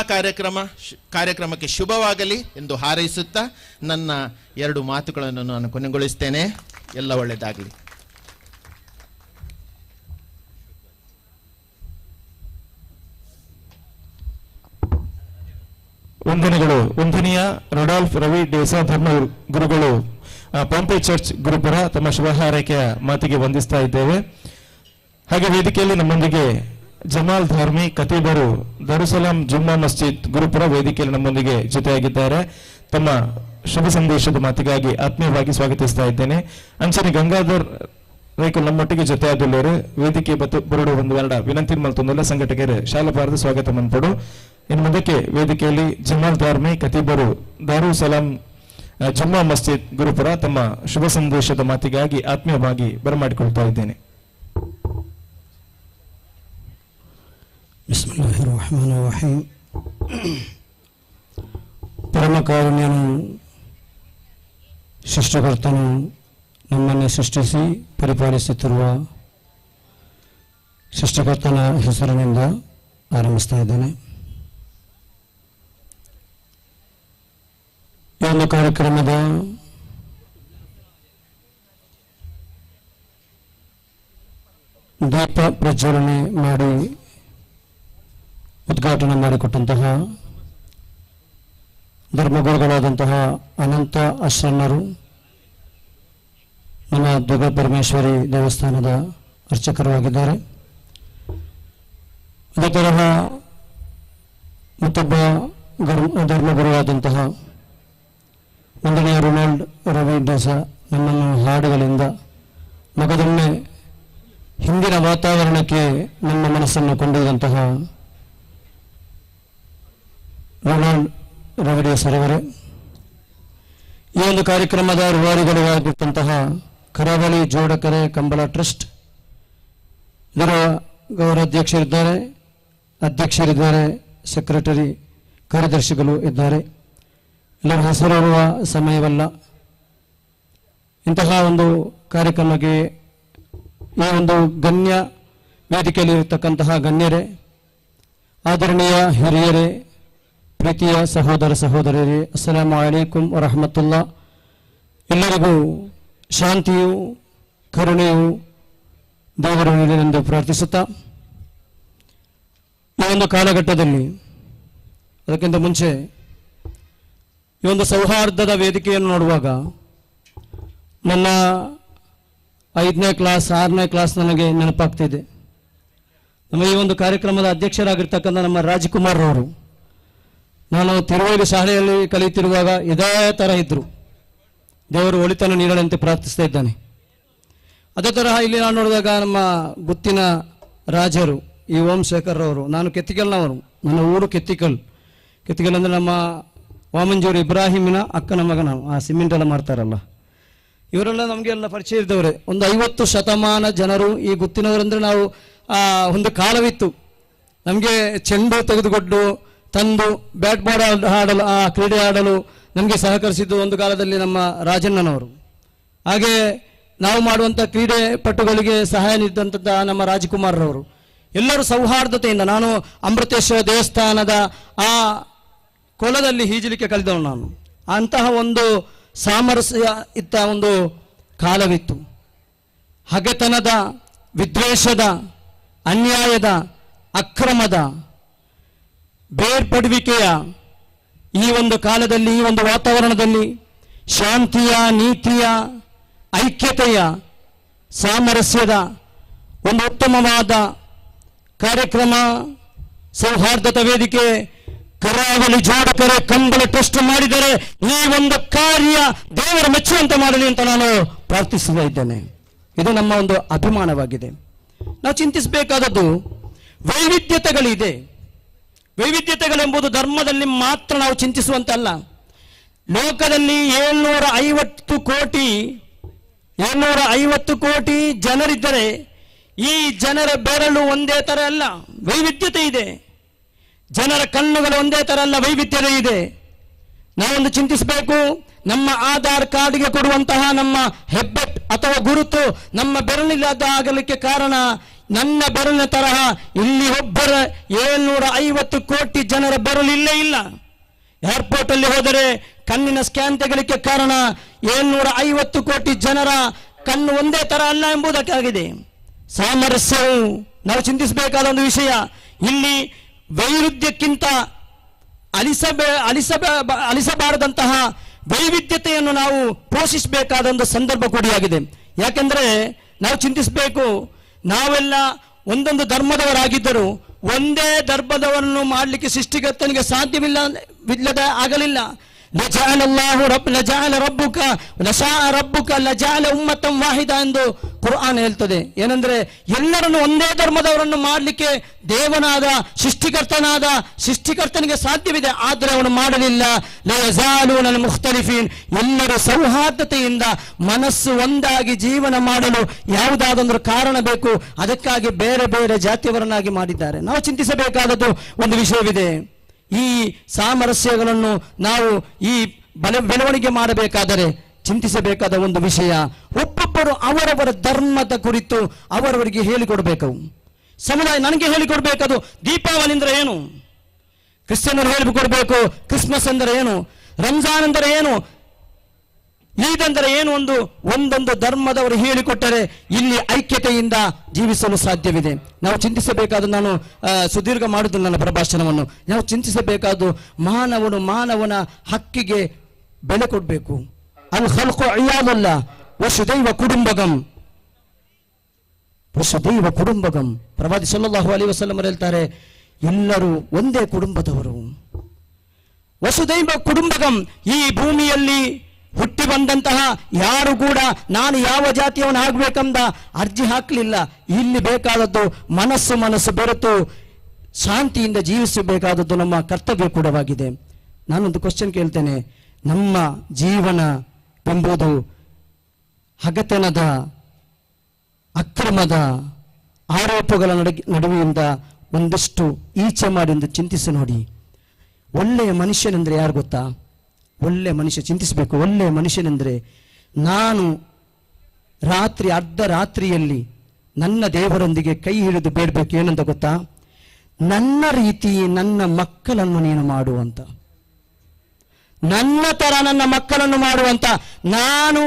ಕಾರ್ಯಕ್ರಮಕ್ಕೆ ಶುಭವಾಗಲಿ ಎಂದು ಹಾರೈಸುತ್ತಾ ನನ್ನ ಎರಡು ಮಾತುಗಳನ್ನು ನಾನು ಕೊನೆಗೊಳಿಸ್ತೇನೆ. ಎಲ್ಲ ಒಳ್ಳೆಯದಾಗಲಿ. ವಂದನೆಗಳು. ವಂದನೀಯ ರೊಡಾಲ್ಫ್ ರವಿ ಡೇಸಾ ಧರ್ಮ ಗುರುಗಳು ಪಾಂಪೆ ಚರ್ಚ್ ಗುರುಪುರ ತಮ್ಮ ಶುಭ ಹಾರೈಕೆಯ ಮಾತಿಗೆ ವಂದಿಸ್ತಾ ಇದ್ದೇವೆ. ಹಾಗೆ ವೇದಿಕೆಯಲ್ಲಿ ನಮ್ಮೊಂದಿಗೆ ಜಮಾಲ್ ಧಾರ್ಮಿ ಕತೀಬರು ದರುಸಲಾಂ ಜುಮ್ಮಾ ಮಸ್ಜಿದ್ ಗುರುಪುರ ವೇದಿಕೆಯಲ್ಲಿ ನಮ್ಮೊಂದಿಗೆ ಜೊತೆಯಾಗಿದ್ದಾರೆ. ತಮ್ಮ ಶುಭ ಸಂದೇಶದ ಮಾತಿಗಾಗಿ ಆತ್ಮೀಯವಾಗಿ ಸ್ವಾಗತಿಸ್ತಾ ಇದ್ದೇನೆ. ಅಂಚನೆ ಗಂಗಾಧರ್ ರೈಕುಲ್ ನಮ್ಮೊಟ್ಟಿಗೆ ಜೊತೆಯಾದುಳ್ಳವರು ವೇದಿಕೆ ಬರುಡು ಒಂದು ವಾರ ವಿನಂತಿ ಮಲ್ತೊಂದುಲ್ಲ ಸಂಘಟಕರು ಶಾಲಾ ಸ್ವಾಗತ ಮನ್ಪಡು. ಇನ್ನು ಮುಂದಕ್ಕೆ ವೇದಿಕೆಯಲ್ಲಿ ಜಮಾಲ್ ಧಾರ್ಮಿ ಕತೀಬರು ದಾರು ಸಲಾಂ ಜುಮ್ಮಾ ಮಸ್ಜಿದ್ ಗುರುಪುರ ತಮ್ಮ ಶುಭ ಸಂದೇಶದ ಮಾತಿಗಾಗಿ ಆತ್ಮೀಯವಾಗಿ ಬರಮಾಡಿಕೊಳ್ತಾ ಇದ್ದೇನೆ. ಬಿಸ್ಮಿಲ್ಲಾಹಿರ್ ರಹಮಾನಿರ್ ರಹೀಮ್. ಪರಮಕಾರುಣ್ಯನು ಸೃಷ್ಟಿಕರ್ತನು ನಮ್ಮನ್ನು ಸೃಷ್ಟಿಸಿ ಪರಿಪಾಲಿಸುತ್ತಿರುವ ಸೃಷ್ಟಿಕರ್ತನ ಹೆಸರಿನಿಂದ ಆರಂಭಿಸ್ತಾ ಇದ್ದೇನೆ. ಈ ಒಂದು ಕಾರ್ಯಕ್ರಮದ ದೀಪ ಪ್ರಜ್ವಲನೆ ಮಾಡಿ ಉದ್ಘಾಟನೆ ಮಾಡಿಕೊಟ್ಟಂತಹ ಧರ್ಮಗುರುಗಳಾದಂತಹ ಅನಂತ ಅಶ್ರಣ್ಣರು, ನಮ್ಮ ದುರ್ಗಾ ಪರಮೇಶ್ವರಿ ದೇವಸ್ಥಾನದ ಅರ್ಚಕರು ಆಗಿದ್ದಾರೆ. ಅದೇ ತರಹ ಮತ್ತೊಬ್ಬ ಧರ್ಮಗುರುವಾದಂತಹ ಒಂದನೆಯ ರೊನಾಲ್ಡ್ ರವಿ ಡೇಸಾ ನಮ್ಮನ್ನು ಹಾಡುಗಳಿಂದ ಮಗದೊಮ್ಮೆ ಹಿಂದಿನ ವಾತಾವರಣಕ್ಕೆ ನಮ್ಮ ಮನಸ್ಸನ್ನು ಕೊಂಡೊಯ್ದಂತಹ ರೊನಾಲ್ಡ್ ರವಿ ಡೇಸರವರೇ, ಈ ಒಂದು ಕಾರ್ಯಕ್ರಮದ ರೂವಾರಿಗಳು ಆಗಿದ್ದಂತಹ ಕರಾವಳಿ ಜೋಡಕರೆ ಕಂಬಳ ಟ್ರಸ್ಟ್ ಇದರ ಗೌರವಾಧ್ಯಕ್ಷರಿದ್ದಾರೆ, ಅಧ್ಯಕ್ಷರಿದ್ದಾರೆ, ಸೆಕ್ರೆಟರಿ ಕಾರ್ಯದರ್ಶಿಗಳು ಇದ್ದಾರೆ. ಎಲ್ಲರ ಹೆಸರಿರುವ ಸಮಯವಲ್ಲ. ಇಂತಹ ಒಂದು ಕಾರ್ಯಕ್ರಮಕ್ಕೆ ಈ ಒಂದು ಗಣ್ಯ ವೇದಿಕೆಯಲ್ಲಿರತಕ್ಕಂತಹ ಗಣ್ಯರೇ, ಆದರಣೀಯ ಹಿರಿಯರೇ, ಪ್ರೀತಿಯ ಸಹೋದರ ಸಹೋದರಿಯರೇ, ಅಸ್ಸಲಾಮು ಅಲೈಕುಂ ವರಹಮತುಲ್ಲಾ. ಎಲ್ಲರಿಗೂ ಶಾಂತಿಯು ಕರುಣೆಯು ದೇವರು ನೀಡಲೆಂದು ಪ್ರಾರ್ಥಿಸುತ್ತಾ, ಈ ಒಂದು ಕಾಲಘಟ್ಟದಲ್ಲಿ ಅದಕ್ಕಿಂತ ಮುಂಚೆ ಈ ಒಂದು ಸೌಹಾರ್ದದ ವೇದಿಕೆಯನ್ನು ನೋಡುವಾಗ ನನ್ನ 5ನೇ ಕ್ಲಾಸ್ 6ನೇ ಕ್ಲಾಸ್ ನನಗೆ ನೆನಪಾಗ್ತಿದೆ. ನಮ್ಮ ಈ ಒಂದು ಕಾರ್ಯಕ್ರಮದ ಅಧ್ಯಕ್ಷರಾಗಿರ್ತಕ್ಕಂಥ ನಮ್ಮ ರಾಜ್ಕುಮಾರ್ ಅವರು, ನಾನು ತಿರುವೇಲಿ ಶಾಲೆಯಲ್ಲಿ ಕಲಿಯುತ್ತಿರುವಾಗ ಇದೇ ಥರ ಇದ್ದರು. ದೇವರು ಒಳಿತನ್ನು ನೀಡಲಂತೆ ಪ್ರಾರ್ಥಿಸ್ತಾ ಇದ್ದಾನೆ. ಅದೇ ತರಹ ಇಲ್ಲಿ ನಾನು ನೋಡಿದಾಗ ನಮ್ಮ ಗುತ್ತಿನ ರಾಜರು ಈ ಓಂ ಶೇಖರ್ ಅವರು, ನಾನು ಕೆತ್ತಿಕಲ್ನವರು, ನನ್ನ ಊರು ಕೆತ್ತಿಕಲ್. ಕೆತ್ತಿಕಲ್ ಅಂದರೆ ನಮ್ಮ ವಾಮಂಜೂರು ಇಬ್ರಾಹಿಮಿನ ಅಕ್ಕನ ಮಗ ನಾನು, ಆ ಸಿಮೆಂಟ್ ಎಲ್ಲ ಮಾಡ್ತಾರಲ್ಲ, ಇವರೆಲ್ಲ ನಮಗೆಲ್ಲ ಪರಿಚಯ ಇದ್ದವರೇ. ಒಂದು 50 ಶತಮಾನ ಜನರು ಈ ಗುತ್ತಿನವರಂದರೆ ನಾವು ಒಂದು ಕಾಲವಿತ್ತು ನಮಗೆ ಚೆಂಡು ತೆಗೆದುಕೊಟ್ಟು ತಂದು ಬ್ಯಾಟ್ ಬಾಲ್ ಆಡಲು, ಆ ಕ್ರೀಡೆ ಆಡಲು ನಮಗೆ ಸಹಕರಿಸಿದ್ದು ಒಂದು ಕಾಲದಲ್ಲಿ ನಮ್ಮ ರಾಜಣ್ಣನವರು. ಹಾಗೆ ನಾವು ಮಾಡುವಂಥ ಕ್ರೀಡೆ ಪಟುಗಳಿಗೆ ಸಹಾಯ ನೀಡಿದಂಥದ್ದು ನಮ್ಮ ರಾಜ್ಕುಮಾರ್ರವರು. ಎಲ್ಲರೂ ಸೌಹಾರ್ದತೆಯಿಂದ, ನಾನು ಅಮೃತೇಶ್ವರ ದೇವಸ್ಥಾನದ ಆ ಕೊಲದಲ್ಲಿ ಈಜಲಿಕ್ಕೆ ಕಲಿತವನು ನಾನು. ಅಂತಹ ಒಂದು ಸಾಮರಸ್ಯ ಇತ್ತ ಒಂದು ಕಾಲವಿತ್ತು. ಹಗೆತನದ, ವಿದ್ವೇಷದ, ಅನ್ಯಾಯದ, ಅಕ್ರಮದ, ಬೇರ್ಪಡುವಿಕೆಯ ಈ ಒಂದು ಕಾಲದಲ್ಲಿ, ಈ ಒಂದು ವಾತಾವರಣದಲ್ಲಿ ಶಾಂತಿಯ, ನೀತಿಯ, ಐಕ್ಯತೆಯ, ಸಾಮರಸ್ಯದ ಒಂದು ಉತ್ತಮವಾದ ಕಾರ್ಯಕ್ರಮ ಸೌಹಾರ್ದತ ವೇದಿಕೆ ಕರಾವಳಿ ಜೋಡಕರೆ ಕಂಬಳ ಟ್ರಸ್ಟ್ ಮಾಡಿದರೆ ಈ ಒಂದು ಕಾರ್ಯ ದೇವರ ಮೆಚ್ಚುವಂತೆ ಮಾಡಲಿ ಅಂತ ನಾನು ಪ್ರಾರ್ಥಿಸುತ್ತಾ ಇದ್ದೇನೆ. ಇದು ನಮ್ಮ ಒಂದು ಅಭಿಮಾನವಾಗಿದೆ. ನಾವು ಚಿಂತಿಸಬೇಕಾದದ್ದು ವೈವಿಧ್ಯತೆಗಳಿದೆ. ವೈವಿಧ್ಯತೆಗಳೆಂಬುದು ಧರ್ಮದಲ್ಲಿ ಮಾತ್ರ ನಾವು ಚಿಂತಿಸುವಂತಲ್ಲ. ಲೋಕದಲ್ಲಿ 750 ಕೋಟಿ 750 ಕೋಟಿ ಜನರಿದ್ದರೆ ಈ ಜನರ ಬೆರಳು ಒಂದೇ ಥರ ಅಲ್ಲ, ವೈವಿಧ್ಯತೆ ಇದೆ. ಜನರ ಕಣ್ಣುಗಳು ಒಂದೇ ಥರ ಅಲ್ಲ, ವೈವಿಧ್ಯತೆ ಇದೆ. ನಾವೊಂದು ಚಿಂತಿಸಬೇಕು, ನಮ್ಮ ಆಧಾರ್ ಕಾರ್ಡ್ಗೆ ಕೊಡುವಂತಹ ನಮ್ಮ ಹೆಬ್ಬೆಟ್ ಅಥವಾ ಗುರುತು ನಮ್ಮ ಬೆರಳಿಲ್ಲದ ಆಗಲಿಕ್ಕೆ ಕಾರಣ ನನ್ನ ಬೆರಳಿನ ತರಹ ಇಲ್ಲಿ ಒಬ್ಬರ 750 ಕೋಟಿ ಜನರ ಬೆರಳು ಇಲ್ಲೇ ಇಲ್ಲ. ಏರ್ಪೋರ್ಟ್ ಅಲ್ಲಿ ಹೋದರೆ ಕಣ್ಣಿನ ಸ್ಕ್ಯಾನ್ ತೆಗಲಿಕ್ಕೆ ಕಾರಣ 750 ಕೋಟಿ ಜನರ ಕಣ್ಣು ಒಂದೇ ತರ ಅಲ್ಲ ಎಂಬುದಕ್ಕಾಗಿದೆ. ಸಾಮರಸ್ಯವು ನಾವು ಚಿಂತಿಸಬೇಕಾದ ಒಂದು ವಿಷಯ. ಇಲ್ಲಿ ವೈರುಧ್ಯಕ್ಕಿಂತ ಅಲಿಸಬಾರದಂತಹ ವೈವಿಧ್ಯತೆಯನ್ನು ನಾವು ಪೋಷಿಸಬೇಕಾದ ಒಂದು ಸಂದರ್ಭ ಕೂಡಿಯಾಗಿದೆ. ಯಾಕೆಂದರೆ ನಾವು ಚಿಂತಿಸಬೇಕು, ನಾವೆಲ್ಲ ಒಂದೊಂದು ಧರ್ಮದವರಾಗಿದ್ದರೂ ಒಂದೇ ಧರ್ಮದವರನ್ನು ಮಾಡಲಿಕ್ಕೆ ಸೃಷ್ಟಿಕರ್ತನಿಗೆ ಸಾಧ್ಯವಿಲ್ಲ, ಇಲ್ಲದ ಆಗಲಿಲ್ಲ. ಉಮ್ಮತಂ ವಾಹಿದ ಎಂದು ಕುರ್ಆನ್ ಹೇಳ್ತದೆ. ಏನಂದ್ರೆ ಎಲ್ಲರನ್ನು ಒಂದೇ ಧರ್ಮದವರನ್ನು ಮಾಡಲಿಕ್ಕೆ ದೇವನಾದ ಸೃಷ್ಟಿಕರ್ತನಾದ ಸೃಷ್ಟಿಕರ್ತನಿಗೆ ಸಾಧ್ಯವಿದೆ, ಆದರೆ ಅವನು ಮಾಡಲಿಲ್ಲ. ಲಯಜಾಲೂನ ಮುಖ್ತಲಿಫೀನ್, ಎಲ್ಲರೂ ಸೌಹಾರ್ದತೆಯಿಂದ ಮನಸ್ಸು ಒಂದಾಗಿ ಜೀವನ ಮಾಡಲು ಯಾವುದಾದೊಂದು ಕಾರಣ ಬೇಕು, ಅದಕ್ಕಾಗಿ ಬೇರೆ ಬೇರೆ ಜಾತಿಯವರನ್ನಾಗಿ ಮಾಡಿದ್ದಾರೆ. ನಾವು ಚಿಂತಿಸಬೇಕಾದದ್ದು ಒಂದು ವಿಷಯವಿದೆ. ಈ ಸಾಮರಸ್ಯಗಳನ್ನು ನಾವು ಈ ಬೆಳವಣಿಗೆ ಮಾಡಬೇಕಾದರೆ ಚಿಂತಿಸಬೇಕಾದ ಒಂದು ವಿಷಯ, ಒಬ್ಬೊಬ್ಬರು ಅವರವರ ಧರ್ಮದ ಕುರಿತು ಅವರವರಿಗೆ ಹೇಳಿಕೊಡ್ಬೇಕು. ಸಮುದಾಯ ನನಗೆ ಹೇಳಿಕೊಡ್ಬೇಕದು ದೀಪಾವಳಿ ಅಂದ್ರೆ ಏನು, ಕ್ರಿಶ್ಚಿಯನ್ನರು ಹೇಳಿಕೊಡ್ಬೇಕು ಕ್ರಿಸ್ಮಸ್ ಅಂದರೆ ಏನು, ರಂಜಾನ್ ಅಂದರೆ ಏನು, ಈದ್ ಅಂದರೆ ಏನು, ಒಂದು ಒಂದೊಂದು ಧರ್ಮದವರು ಹೇಳಿಕೊಟ್ಟರೆ ಇಲ್ಲಿ ಐಕ್ಯತೆಯಿಂದ ಜೀವಿಸಲು ಸಾಧ್ಯವಿದೆ. ನಾವು ಚಿಂತಿಸಬೇಕಾದ, ನಾನು ಸುದೀರ್ಘ ಮಾಡುವುದು ನನ್ನ ಪ್ರಭಾಷಣವನ್ನು, ನಾವು ಚಿಂತಿಸಬೇಕಾದ ಮಾನವನು ಮಾನವನ ಹಕ್ಕಿಗೆ ಬೆಲೆ ಕೊಡಬೇಕು. ಅಲ್ ಖಲ್ಕು ಇಯಾದುಲ್ಲ ವಸುದೈವ ಕುಟುಂಬಗಂ, ವಸುದೈವ ಕುಟುಂಬಗಂ. ಪ್ರವಾದಿ ಸಲ್ಲಲ್ಲಾಹು ಅಲೈಹಿ ವಸಲ್ಲಂ ಹೇಳ್ತಾರೆ, ಎಲ್ಲರೂ ಒಂದೇ ಕುಟುಂಬದವರು. ವಸುದೈವ ಕುಟುಂಬಗಂ. ಈ ಭೂಮಿಯಲ್ಲಿ ಹುಟ್ಟಿ ಬಂದಂತಹ ಯಾರು ಕೂಡ ನಾನು ಯಾವ ಜಾತಿಯವನು ಆಗಬೇಕಂದ ಅರ್ಜಿ ಹಾಕಲಿಲ್ಲ. ಇಲ್ಲಿ ಬೇಕಾದದ್ದು ಮನಸ್ಸು ಮನಸ್ಸು ಬೆರೆತು ಶಾಂತಿಯಿಂದ ಜೀವಿಸಬೇಕಾದದ್ದು ನಮ್ಮ ಕರ್ತವ್ಯ ಕೂಡವಾಗಿದೆ. ನಾನೊಂದು ಕ್ವಶನ್ ಕೇಳ್ತೇನೆ, ನಮ್ಮ ಜೀವನ ಎಂಬುದು ಹಗತನದ, ಅಕ್ರಮದ ಆರೋಪಗಳ ನಡುವೆಯಿಂದ ಒಂದಷ್ಟು ಈಚೆ ಮಾಡಿ ಎಂದು ಚಿಂತಿಸಿ ನೋಡಿ. ಒಳ್ಳೆಯ ಮನುಷ್ಯನೆಂದರೆ ಯಾರು ಗೊತ್ತಾ? ಒಳ್ಳೆ ಮನುಷ್ಯ ಚಿಂತಿಸಬೇಕು. ಒಳ್ಳೆಯ ಮನುಷ್ಯನೆಂದರೆ ನಾನು ರಾತ್ರಿ ಅರ್ಧ ರಾತ್ರಿಯಲ್ಲಿ ನನ್ನ ದೇವರೊಂದಿಗೆ ಕೈ ಹಿಡಿದು ಬೇಡಬೇಕು. ಏನಂತ ಗೊತ್ತಾ? ನನ್ನ ರೀತಿ ನನ್ನ ಮಕ್ಕಳನ್ನು ನೀನು ಮಾಡುವಂತ, ನನ್ನ ತರ ನನ್ನ ಮಕ್ಕಳನ್ನು ಮಾಡುವಂತ ನಾನು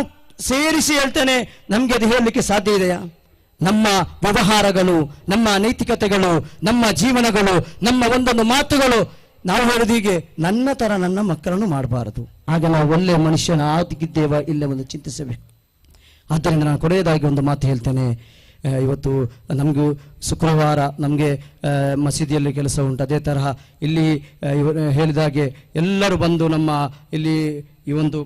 ಸೇರಿಸಿ ಹೇಳ್ತೇನೆ. ನಮಗೆ ಅದು ಹೇಳಲಿಕ್ಕೆ ಸಾಧ್ಯ ಇದೆಯಾ? ನಮ್ಮ ವ್ಯವಹಾರಗಳು, ನಮ್ಮ ನೈತಿಕತೆಗಳು, ನಮ್ಮ ಜೀವನಗಳು, ನಮ್ಮ ಒಂದೊಂದು ಮಾತುಗಳು, ನಾವು ಹೇಳೋದು ಹೀಗೆ, ನನ್ನ ತರ ನನ್ನ ಮಕ್ಕಳನ್ನು ಮಾಡಬಾರದು. ಆಗ ನಾವು ಒಳ್ಳೆಯ ಮನುಷ್ಯನ ಆಗಿದ್ದೇವ ಇಲ್ಲವೆಂದು ಚಿಂತಿಸಬೇಕು. ಆದ್ದರಿಂದ ನಾನು ಕೊನೆಯದಾಗಿ ಒಂದು ಮಾತು ಹೇಳ್ತೇನೆ. ಇವತ್ತು ನಮಗೂ ಶುಕ್ರವಾರ ನಮಗೆ ಮಸೀದಿಯಲ್ಲಿ ಕೆಲಸ ಉಂಟು. ಅದೇ ತರಹ ಇಲ್ಲಿ ಇವರು ಹೇಳಿದ ಹಾಗೆ ಎಲ್ಲರೂ ಬಂದು ನಮ್ಮ ಇಲ್ಲಿ ಈ ಒಂದು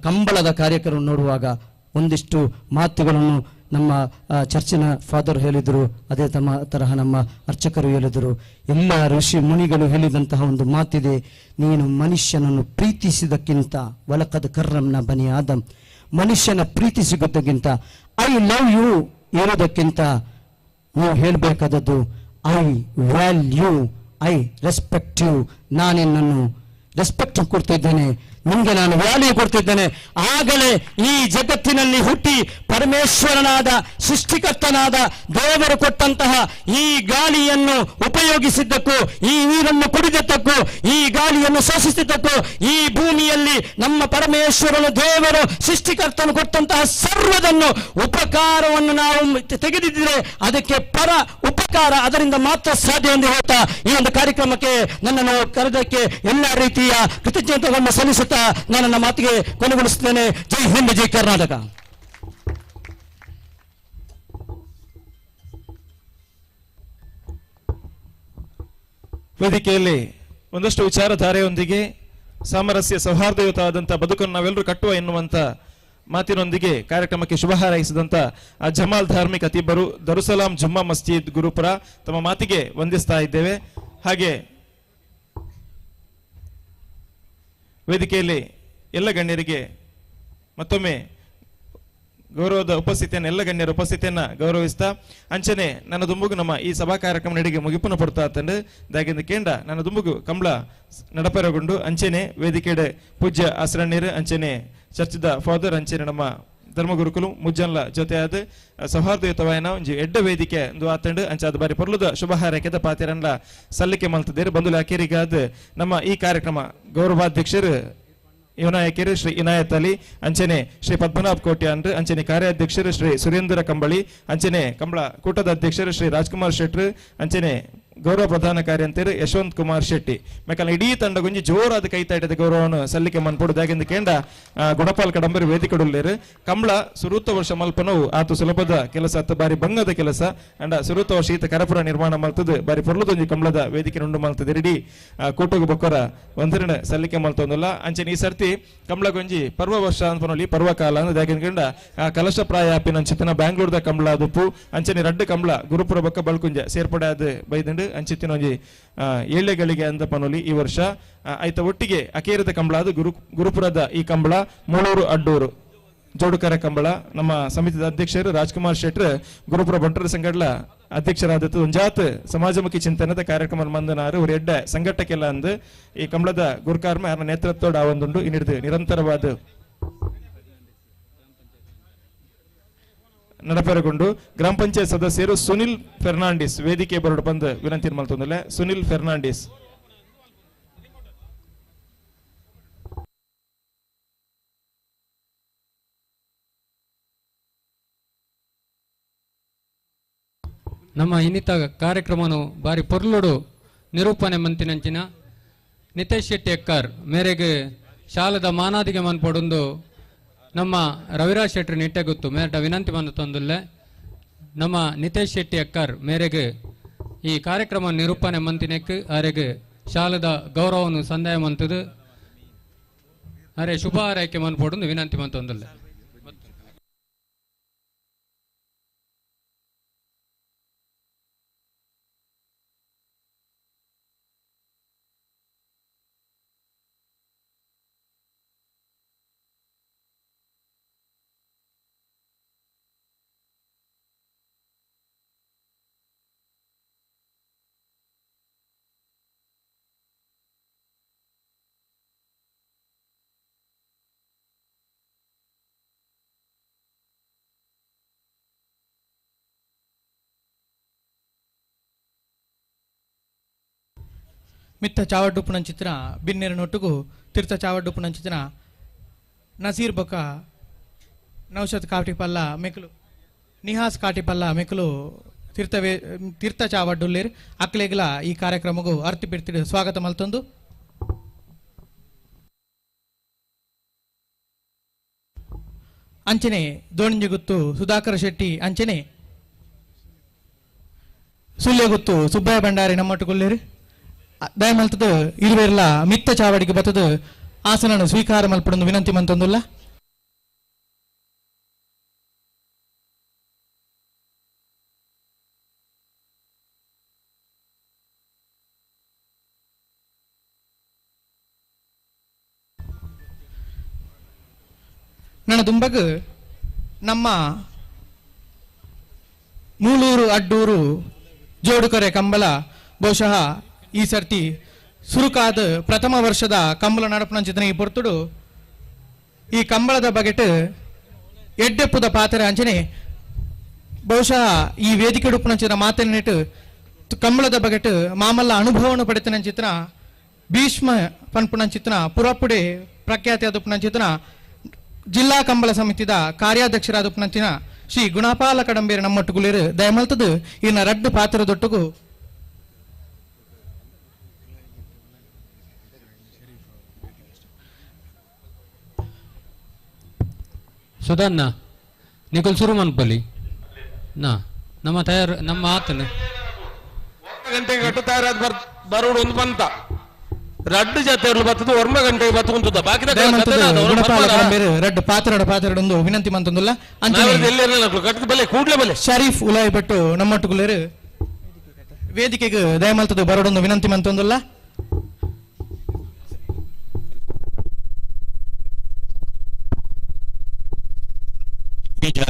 ಕಂಬಳದ ಕಾರ್ಯಕ್ರಮ ನೋಡುವಾಗ ಒಂದಿಷ್ಟು ಮಾತುಗಳನ್ನು ನಮ್ಮ ಚರ್ಚಿನ ಫಾದರ್ ಹೇಳಿದರು, ಅದೇ ತಮ್ಮ ತರಹ ನಮ್ಮ ಅರ್ಚಕರು ಹೇಳಿದರು, ಎಲ್ಲ ಋಷಿ ಮುನಿಗಳು ಹೇಳಿದಂತಹ ಒಂದು ಮಾತಿದೆ, ನೀನು ಮನುಷ್ಯನನ್ನು ಪ್ರೀತಿಸಿದಕ್ಕಿಂತ ವಲಕದ ಕರ್ರಂನ ಬನಿ ಆದಂ, ಮನುಷ್ಯನ ಪ್ರೀತಿಸಿದ್ದಕ್ಕಿಂತ I love you ಹೇಳೋದಕ್ಕಿಂತ ನೀವು ಹೇಳಬೇಕಾದದ್ದು I value, I respect you. ನಾನಿನ್ನನ್ನು ರೆಸ್ಪೆಕ್ಟ್ ಕೊಡ್ತಿದ್ದೇನೆ, ನಿಮಗೆ ನಾನು ವ್ಯಾಲ್ಯೂ ಕೊಡ್ತಿದ್ದೇನೆ. ಆಗಲೇ ಈ ಜಗತ್ತಿನಲ್ಲಿ ಹುಟ್ಟಿ ಪರಮೇಶ್ವರನಾದ ಸೃಷ್ಟಿಕರ್ತನಾದ ದೇವರು ಕೊಟ್ಟಂತಹ ಈ ಗಾಳಿಯನ್ನು ಉಪಯೋಗಿಸಿದ್ದಕ್ಕೂ, ಈ ನೀರನ್ನು ಕುಡಿದದ್ದಕ್ಕೂ, ಈ ಗಾಳಿಯನ್ನು ಶೋಷಿಸಿದ್ದಕ್ಕೂ, ಈ ಭೂಮಿಯಲ್ಲಿ ನಮ್ಮ ಪರಮೇಶ್ವರನು ದೇವರು ಸೃಷ್ಟಿಕರ್ತನು ಕೊಟ್ಟಂತಹ ಸರ್ವದನ್ನು ಉಪಕಾರವನ್ನು ನಾವು ತೆಗೆದಿದ್ದರೆ ಅದಕ್ಕೆ ಪರ ಉಪಕಾರ ಅದರಿಂದ ಮಾತ್ರ ಸಾಧ್ಯ ಎಂದು ಹೇಳ್ತಾ ಈ ಒಂದು ಕಾರ್ಯಕ್ರಮಕ್ಕೆ ನನ್ನನ್ನು ಕರೆದಕ್ಕೆ ಎಲ್ಲ ರೀತಿಯ ಕೃತಜ್ಞತೆಗಳನ್ನು ಸಲ್ಲಿಸುತ್ತಾ ನಾನು ನನ್ನ ಮಾತಿಗೆ ಕೊನೆಗೊಳಿಸುತ್ತೇನೆ. ಜೈ ಹಿಂದ್, ಜೈ ಕರ್ನಾಟಕ. ವೇದಿಕೆಯಲ್ಲಿ ಒಂದಷ್ಟು ವಿಚಾರಧಾರೆಯೊಂದಿಗೆ ಸಾಮರಸ್ಯ ಸೌಹಾರ್ದಯುತವಾದಂತಹ ಬದುಕನ್ನು ನಾವೆಲ್ಲರೂ ಕಟ್ಟುವ ಎನ್ನುವಂತ ಮಾತಿನೊಂದಿಗೆ ಕಾರ್ಯಕ್ರಮಕ್ಕೆ ಶುಭ ಹಾರೈಸಿದಂತ ಆ ಜಮಾಲ್ ಧಾರ್ಮಿಕ ಅತಿಬರು ದರುಸಲಾಂ ಜುಮ್ಮಾ ಮಸ್ಜಿದ್ ಗುರುಪುರ ತಮ್ಮ ಮಾತಿಗೆ ವಂದಿಸ್ತಾ ಇದ್ದೇವೆ. ಹಾಗೆ ವೇದಿಕೆಯಲ್ಲಿ ಎಲ್ಲ ಗಣ್ಯರಿಗೆ ಮತ್ತೊಮ್ಮೆ ಗೌರವದ ಉಪಸ್ಥಿತಿಯನ್ನು ಎಲ್ಲ ಗಣ್ಯರ ಉಪಸ್ಥಿತಿಯನ್ನ ಗೌರವಿಸ್ತಾ ಅಂಚನೆ ನನ್ನ ದುಂಬುಗು ನಮ್ಮ ಈ ಸಭಾ ಕಾರ್ಯಕ್ರಮ ನಡಿಗೆ ಮುಗಿಪುನ ಪಡ್ತಾ ತಂಡು ದಾಗಿಂದ ಕೇಂದ್ರ ನನ್ನ ದುಂಬುಗು ಕಂಬಳ ನಡಪೆರಗೊಂಡು ಅಂಚನೆ ವೇದಿಕೆಡೆ ಪೂಜ್ಯ ಆಸರಣ್ಯರು ಅಂಚನೆ ಚರ್ಚಿದ ಫಾದರ್ ಅಂಚನೆ ನಮ್ಮ ಧರ್ಮಗುರುಕುಲು ಮುಜ್ಜನ್ಲ ಜೊತೆಯಾದ ಸೌಹಾರ್ದಯುತವಾಯನ ಒಂಜಿ ಎಡ್ಡ ವೇದಿಕೆ ಒಂದು ಆತಂಡು ಅಂಚಾದ ಬಾರಿ ಪೊರ್ಲುದ ಶುಭ ಹಾರೈಕೆದ ಪಾತಿರನ್ಲ ಸಲ್ಲಿಕೆ ಮಲ್ತದೇರು ಬಂಧುಲ ಅಕೇರಿಗಾದ ನಮ್ಮ ಈ ಕಾರ್ಯಕ್ರಮ ಗೌರವಾಧ್ಯಕ್ಷರು ಯುವನಾಯಕರು ಶ್ರೀ ಇನಾಯತ್ ಅಲಿ ಅಂಚನೆ ಶ್ರೀ ಪದ್ಮನಾಭ್ ಕೋಟ್ಯಾನ್ ಅಂಚನೆ ಕಾರ್ಯಾಧ್ಯಕ್ಷರು ಶ್ರೀ ಸುರೇಂದ್ರ ಕಂಬಳಿ ಅಂಚನೆ ಕಂಬಳ ಕೂಟದ ಅಧ್ಯಕ್ಷರು ಶ್ರೀ ರಾಜ್ಕುಮಾರ್ ಶೆಟ್ರು ಅಂಚನೆ ಗೌರವ ಪ್ರಧಾನ ಕಾರ್ಯಂತರು ಯಶವಂತ್ ಕುಮಾರ್ ಶೆಟ್ಟಿ ಮೇಕಲ್ ಇಡೀ ತಂಡಗುಂಜಿ ಜೋರಾದ ಕೈತಾಟದ ಗೌರವವನ್ನು ಸಲ್ಲಿಕೆ ಮನ್ಪೊಡುದಾಗೆಂದು ಕೇಂದ್ರ ಗುಣಪಾಲ್ ಕಡಂಬರಿ ವೇದಿಕೆಡುಲ್ಲೇರು ಕಂಬಳ ಸುರೂತ ವರ್ಷ ಮಲ್ಪನವು ಆತು ಸುಲಭದ ಕೆಲಸ ಅತ್ತ ಬಾರಿ ಬಂಗದ ಕೆಲಸ ಅಂಡ ಸುರೂತ ವರ್ಷ ಈತ ಕರಪುರ ನಿರ್ಮಾಣ ಮಲ್ತದು ಬಾರಿ ಪೊರ್ಲುದೊಂಜಿ ಕಂಬಳದ ವೇದಿಕೆ ಉಂಡು ಮಲ್ತದೆ ಇಡೀ ಕೂಟಗು ಬೊಕ್ಕರ ಒಂದರಣ ಸಲ್ಲಿಕೆ ಮಲ್ತೊಂದುಲ್ಲ ಅಂಚನೆ ಈ ಸರ್ತಿ ಕಂಬಳಗೊಂಜಿ ಪರ್ವ ವರ್ಷ ಅನ್ಪನೊಲಿ ಪರ್ವಕಾಲ ಅಂದ್ರೆ ಕಂಡ ಕಲಶ ಪ್ರಾಯ ಆಪಿನ ಬ್ಯಾಂಗ್ಳೂರ್ದ ಕಂಬಳ ದುಪ್ಪು ಅಂಚನೆ ರಡ್ಡು ಕಂಬಳ ಗುರುಪುರ ಬೊಕ್ಕ ಬಳ್ಕುಂಜ ಸೇರ್ಪಡೆ ಆದ ಬೈದಂಡು ಅಂಚಿತ್ತಿನೊಂಜಿ ಏಳೆಗಳಿಗೆ ಅಂದ ಪನೊಲಿ ಈ ವರ್ಷ ಆಯ್ತ ಒಟ್ಟಿಗೆ ಅಕೇರದ ಕಂಬಳ ಅದು ಗುರುಪುರದ ಈ ಕಂಬಳ ಮೂಳೂರು ಅಡ್ಡೂರು ಜೋಡುಕರ ಕಂಬಳ ನಮ್ಮ ಸಮಿತಿದ ಅಧ್ಯಕ್ಷರು ರಾಜ್ಕುಮಾರ್ ಶೆಟ್ರು ಗುರುಪುರ ಬಂಟರ ಸಂಘಡ್ಲ ಅಧ್ಯಕ್ಷರಾದದ್ದು ಒಂಜಾತ್ ಸಮಾಜಮುಖಿ ಚಿಂತನದ ಕಾರ್ಯಕ್ರಮ ಮಂದನಾರು ஒரு ಎಡ್ಡೆ ಸಂಘಟಕ್ಕೆಲ್ಲ ಅಂದು ಈ ಕಂಬಳದ ಗುರುಕಾರ್ಮ ಯಾರ ನೇತೃತ್ವದ ಆ ಒಂದುಂಡು ಇನ್ನಿಡಿದು ನಿರಂತರವಾದ ನಡಪೆರಗೊಂಡು ಗ್ರಾಮ ಪಂಚಾಯತ್ ಸದಸ್ಯರು ಸುನಿಲ್ ಫೆರ್ನಾಂಡಿಸ್ ವೇದಿಕೆ ಬರಡು ಬಂದು ವಿನಂತಿ ಮಲ್ತೊಂದಿಲ್ಲ ಸುನಿಲ್ ಫೆರ್ನಾಂಡಿಸ್ ನಮ್ಮ ಇನ್ನಿತ ಕಾರ್ಯಕ್ರಮನು ಬಾರಿ ಪೊರ್ಲುಡು ನಿರೂಪಣೆ ಮಂತಿನಂಚಿನ ನಿತೇಶ್ ಶೆಟ್ಟಿ ಎಕ್ಕಾರ್ ಮೇರೆಗೆ ಶಾಲದ ಮಾನಾದಿಗೆ ಮನ್ಪೊಡೊಂದು ನಮ್ಮ ರವಿರಾಜ್ ಶೆಟ್ಟರು ನಿಟ್ಟೆ ಗೊತ್ತು ಮೇರಟ ವಿನಂತಿ ಬಂದು ತಂದುಲ್ಲೆ ನಮ್ಮ ನಿತೇಶ್ ಶೆಟ್ಟಿ ಅಕ್ಕಾರ್ ಮೇರೆಗೆ ಈ ಕಾರ್ಯಕ್ರಮ ನಿರೂಪಣೆ ಮಂತಿನೆಕ್ ಆರೆಗೆ ಶಾಲದ ಗೌರವವನ್ನು ಸಂದಾಯ ಮಂತದು ಅರೆ ಶುಭ ಹಾರೈಕೆ ಮನ್ಪೊಡೊಂದು ವಿನಂತಿ ಮಂತೊಂದುಲ್ಲೆ. ಮಿತ್ತ ಚಾವಡ್ಡುಪ್ಪುನಂಚಿತ್ತಿನ ಬಿನ್ನೆರನೊಟ್ಟುಗು ತೀರ್ಥ ಚಾವಡ್ಡುಪ್ಪುನಂಚಿತ್ತಿನ ನಸೀರ್ ಬೊಕ್ಕ ನೌಷದ್ ಕಾಟಿಪಲ್ಲ ಮೆಕ್ಲು ನಿಹಾಸ್ ಕಾಟಿಪಲ್ಲ ಮೆಕ್ಲು ತೀರ್ಥ ಚಾವಡ್ಡುಲ್ಲೇರ್ ಅಕ್ಲೆಗ್ಲ ಈ ಕಾರ್ಯಕ್ರಮಗೂ ಅರ್ತಿ ಬಿಡ್ತಿಡು ಸ್ವಾಗತ ಮಲ್ತೊಂದು. ಅಂಚನೆ ದೋಣಿಂಜಗುತ್ತು ಸುಧಾಕರ್ ಶೆಟ್ಟಿ ಅಂಚನೆ ಸುಳ್ಯಗುತ್ತು ಸುಬ್ಬಯ್ಯ ಭಂಡಾರಿ ನಮ್ಮೊಟ್ಟುಗುಲ್ಲೇರು ದಯಮಲ್ತದ ಇರುವೆರ್ಲ ಮಿತ್ತ ಚಾವಡಿಗೆ ಬತ್ತದ ಆಸನನ್ನು ಸ್ವೀಕಾರ ಮಲ್ಪಡೊಂದು ವಿನಂತಿ ಮಂತೊಂದುಲ್ಲ. ನನ್ನ ದುಂಬಗ್ ನಮ್ಮ ಮೂಳೂರು ಅಡ್ಡೂರು ಜೋಡುಕರೆ ಕಂಬಳ ಬಹುಶಃ ಈ ಸರ್ತಿ ಸುರುಕಾದ ಪ್ರಥಮ ವರ್ಷದ ಕಂಬಳ ನಡಪನಂಚಿತನ ಈ ಪೊರ್ತುಡು ಈ ಕಂಬಳದ ಬಗೆಟ್ ಎಡ್ಡೆಪ್ಪುದ ಪಾತ್ರೆ ಅಂಚನೆ ಬಹುಶಃ ಈ ವೇದಿಕೆ ಉಡುಪನಂಚಿನ ಮಾತನ್ನಿಟ್ಟು ಕಂಬಳದ ಬಗೆಟ್ ಮಾಮಲ್ಲ ಅನುಭವವನ್ನು ಪಡೆತನಂಚಿತನ ಭೀಷ್ಮ ಪನ್ಪುನಂಚಿತನ ಪುರಪುಡೆ ಪ್ರಖ್ಯಾತಿ ಆದಪುನಂಚಿತನ ಜಿಲ್ಲಾ ಕಂಬಳ ಸಮಿತಿದ ಕಾರ್ಯಾಧ್ಯಕ್ಷರಾದಪುನಂಚಿನ ಶ್ರೀ ಗುಣಪಾಲ ಕಡಂಬೇರು ನಮ್ಮೊಟ್ಟುಗುಲೇರು ದಯಮಲ್ತದು ಇನ್ನ ರಡ್ಡು ಪಾತ್ರದೊಟ್ಟುಗು ಸುಧನ್ನ ನಿಕಲ್ ಸುರು ಮನ್ಪಲಿ ನಾ ನಮ್ಮ ತಯಾರು ನಮ್ಮ ಆತನ ಗಂಟೆಗೆ ಕಟ್ಟು ತಯಾರಾದ ಬರೋಡು ಒಂದು ಬಂತ ರಡ್ಡು ಜೊತೆ ಬರ್ತದೆ ಒರ್ಮ ಗಂಟೆಗೆ ಬತ್ತು ಕುಂತದ ಬಾಕಿ ರಡ್ಡು ಪಾತ್ರಡ ಪಾತ್ರಡೊಂದು ವಿನಂತಿ ಮಂತೊಂದುಲ್ಲ ಬಲೆ ಕೂಡ್ಲೆ ಬಲೆ ಶರೀಫ್ ಉಲಾಯ್ ಭಟ್ಟು ನಮ್ಮೊಟ್ಟುಗುಲೇರು ವೇದಿಕೆಗೆ ದಯಮಲ್ತದ ಬರೋಡೊಂದು ವಿನಂತಿ ಮಂತೊಂದುಲ್ಲ. ಈ ಜಾಗ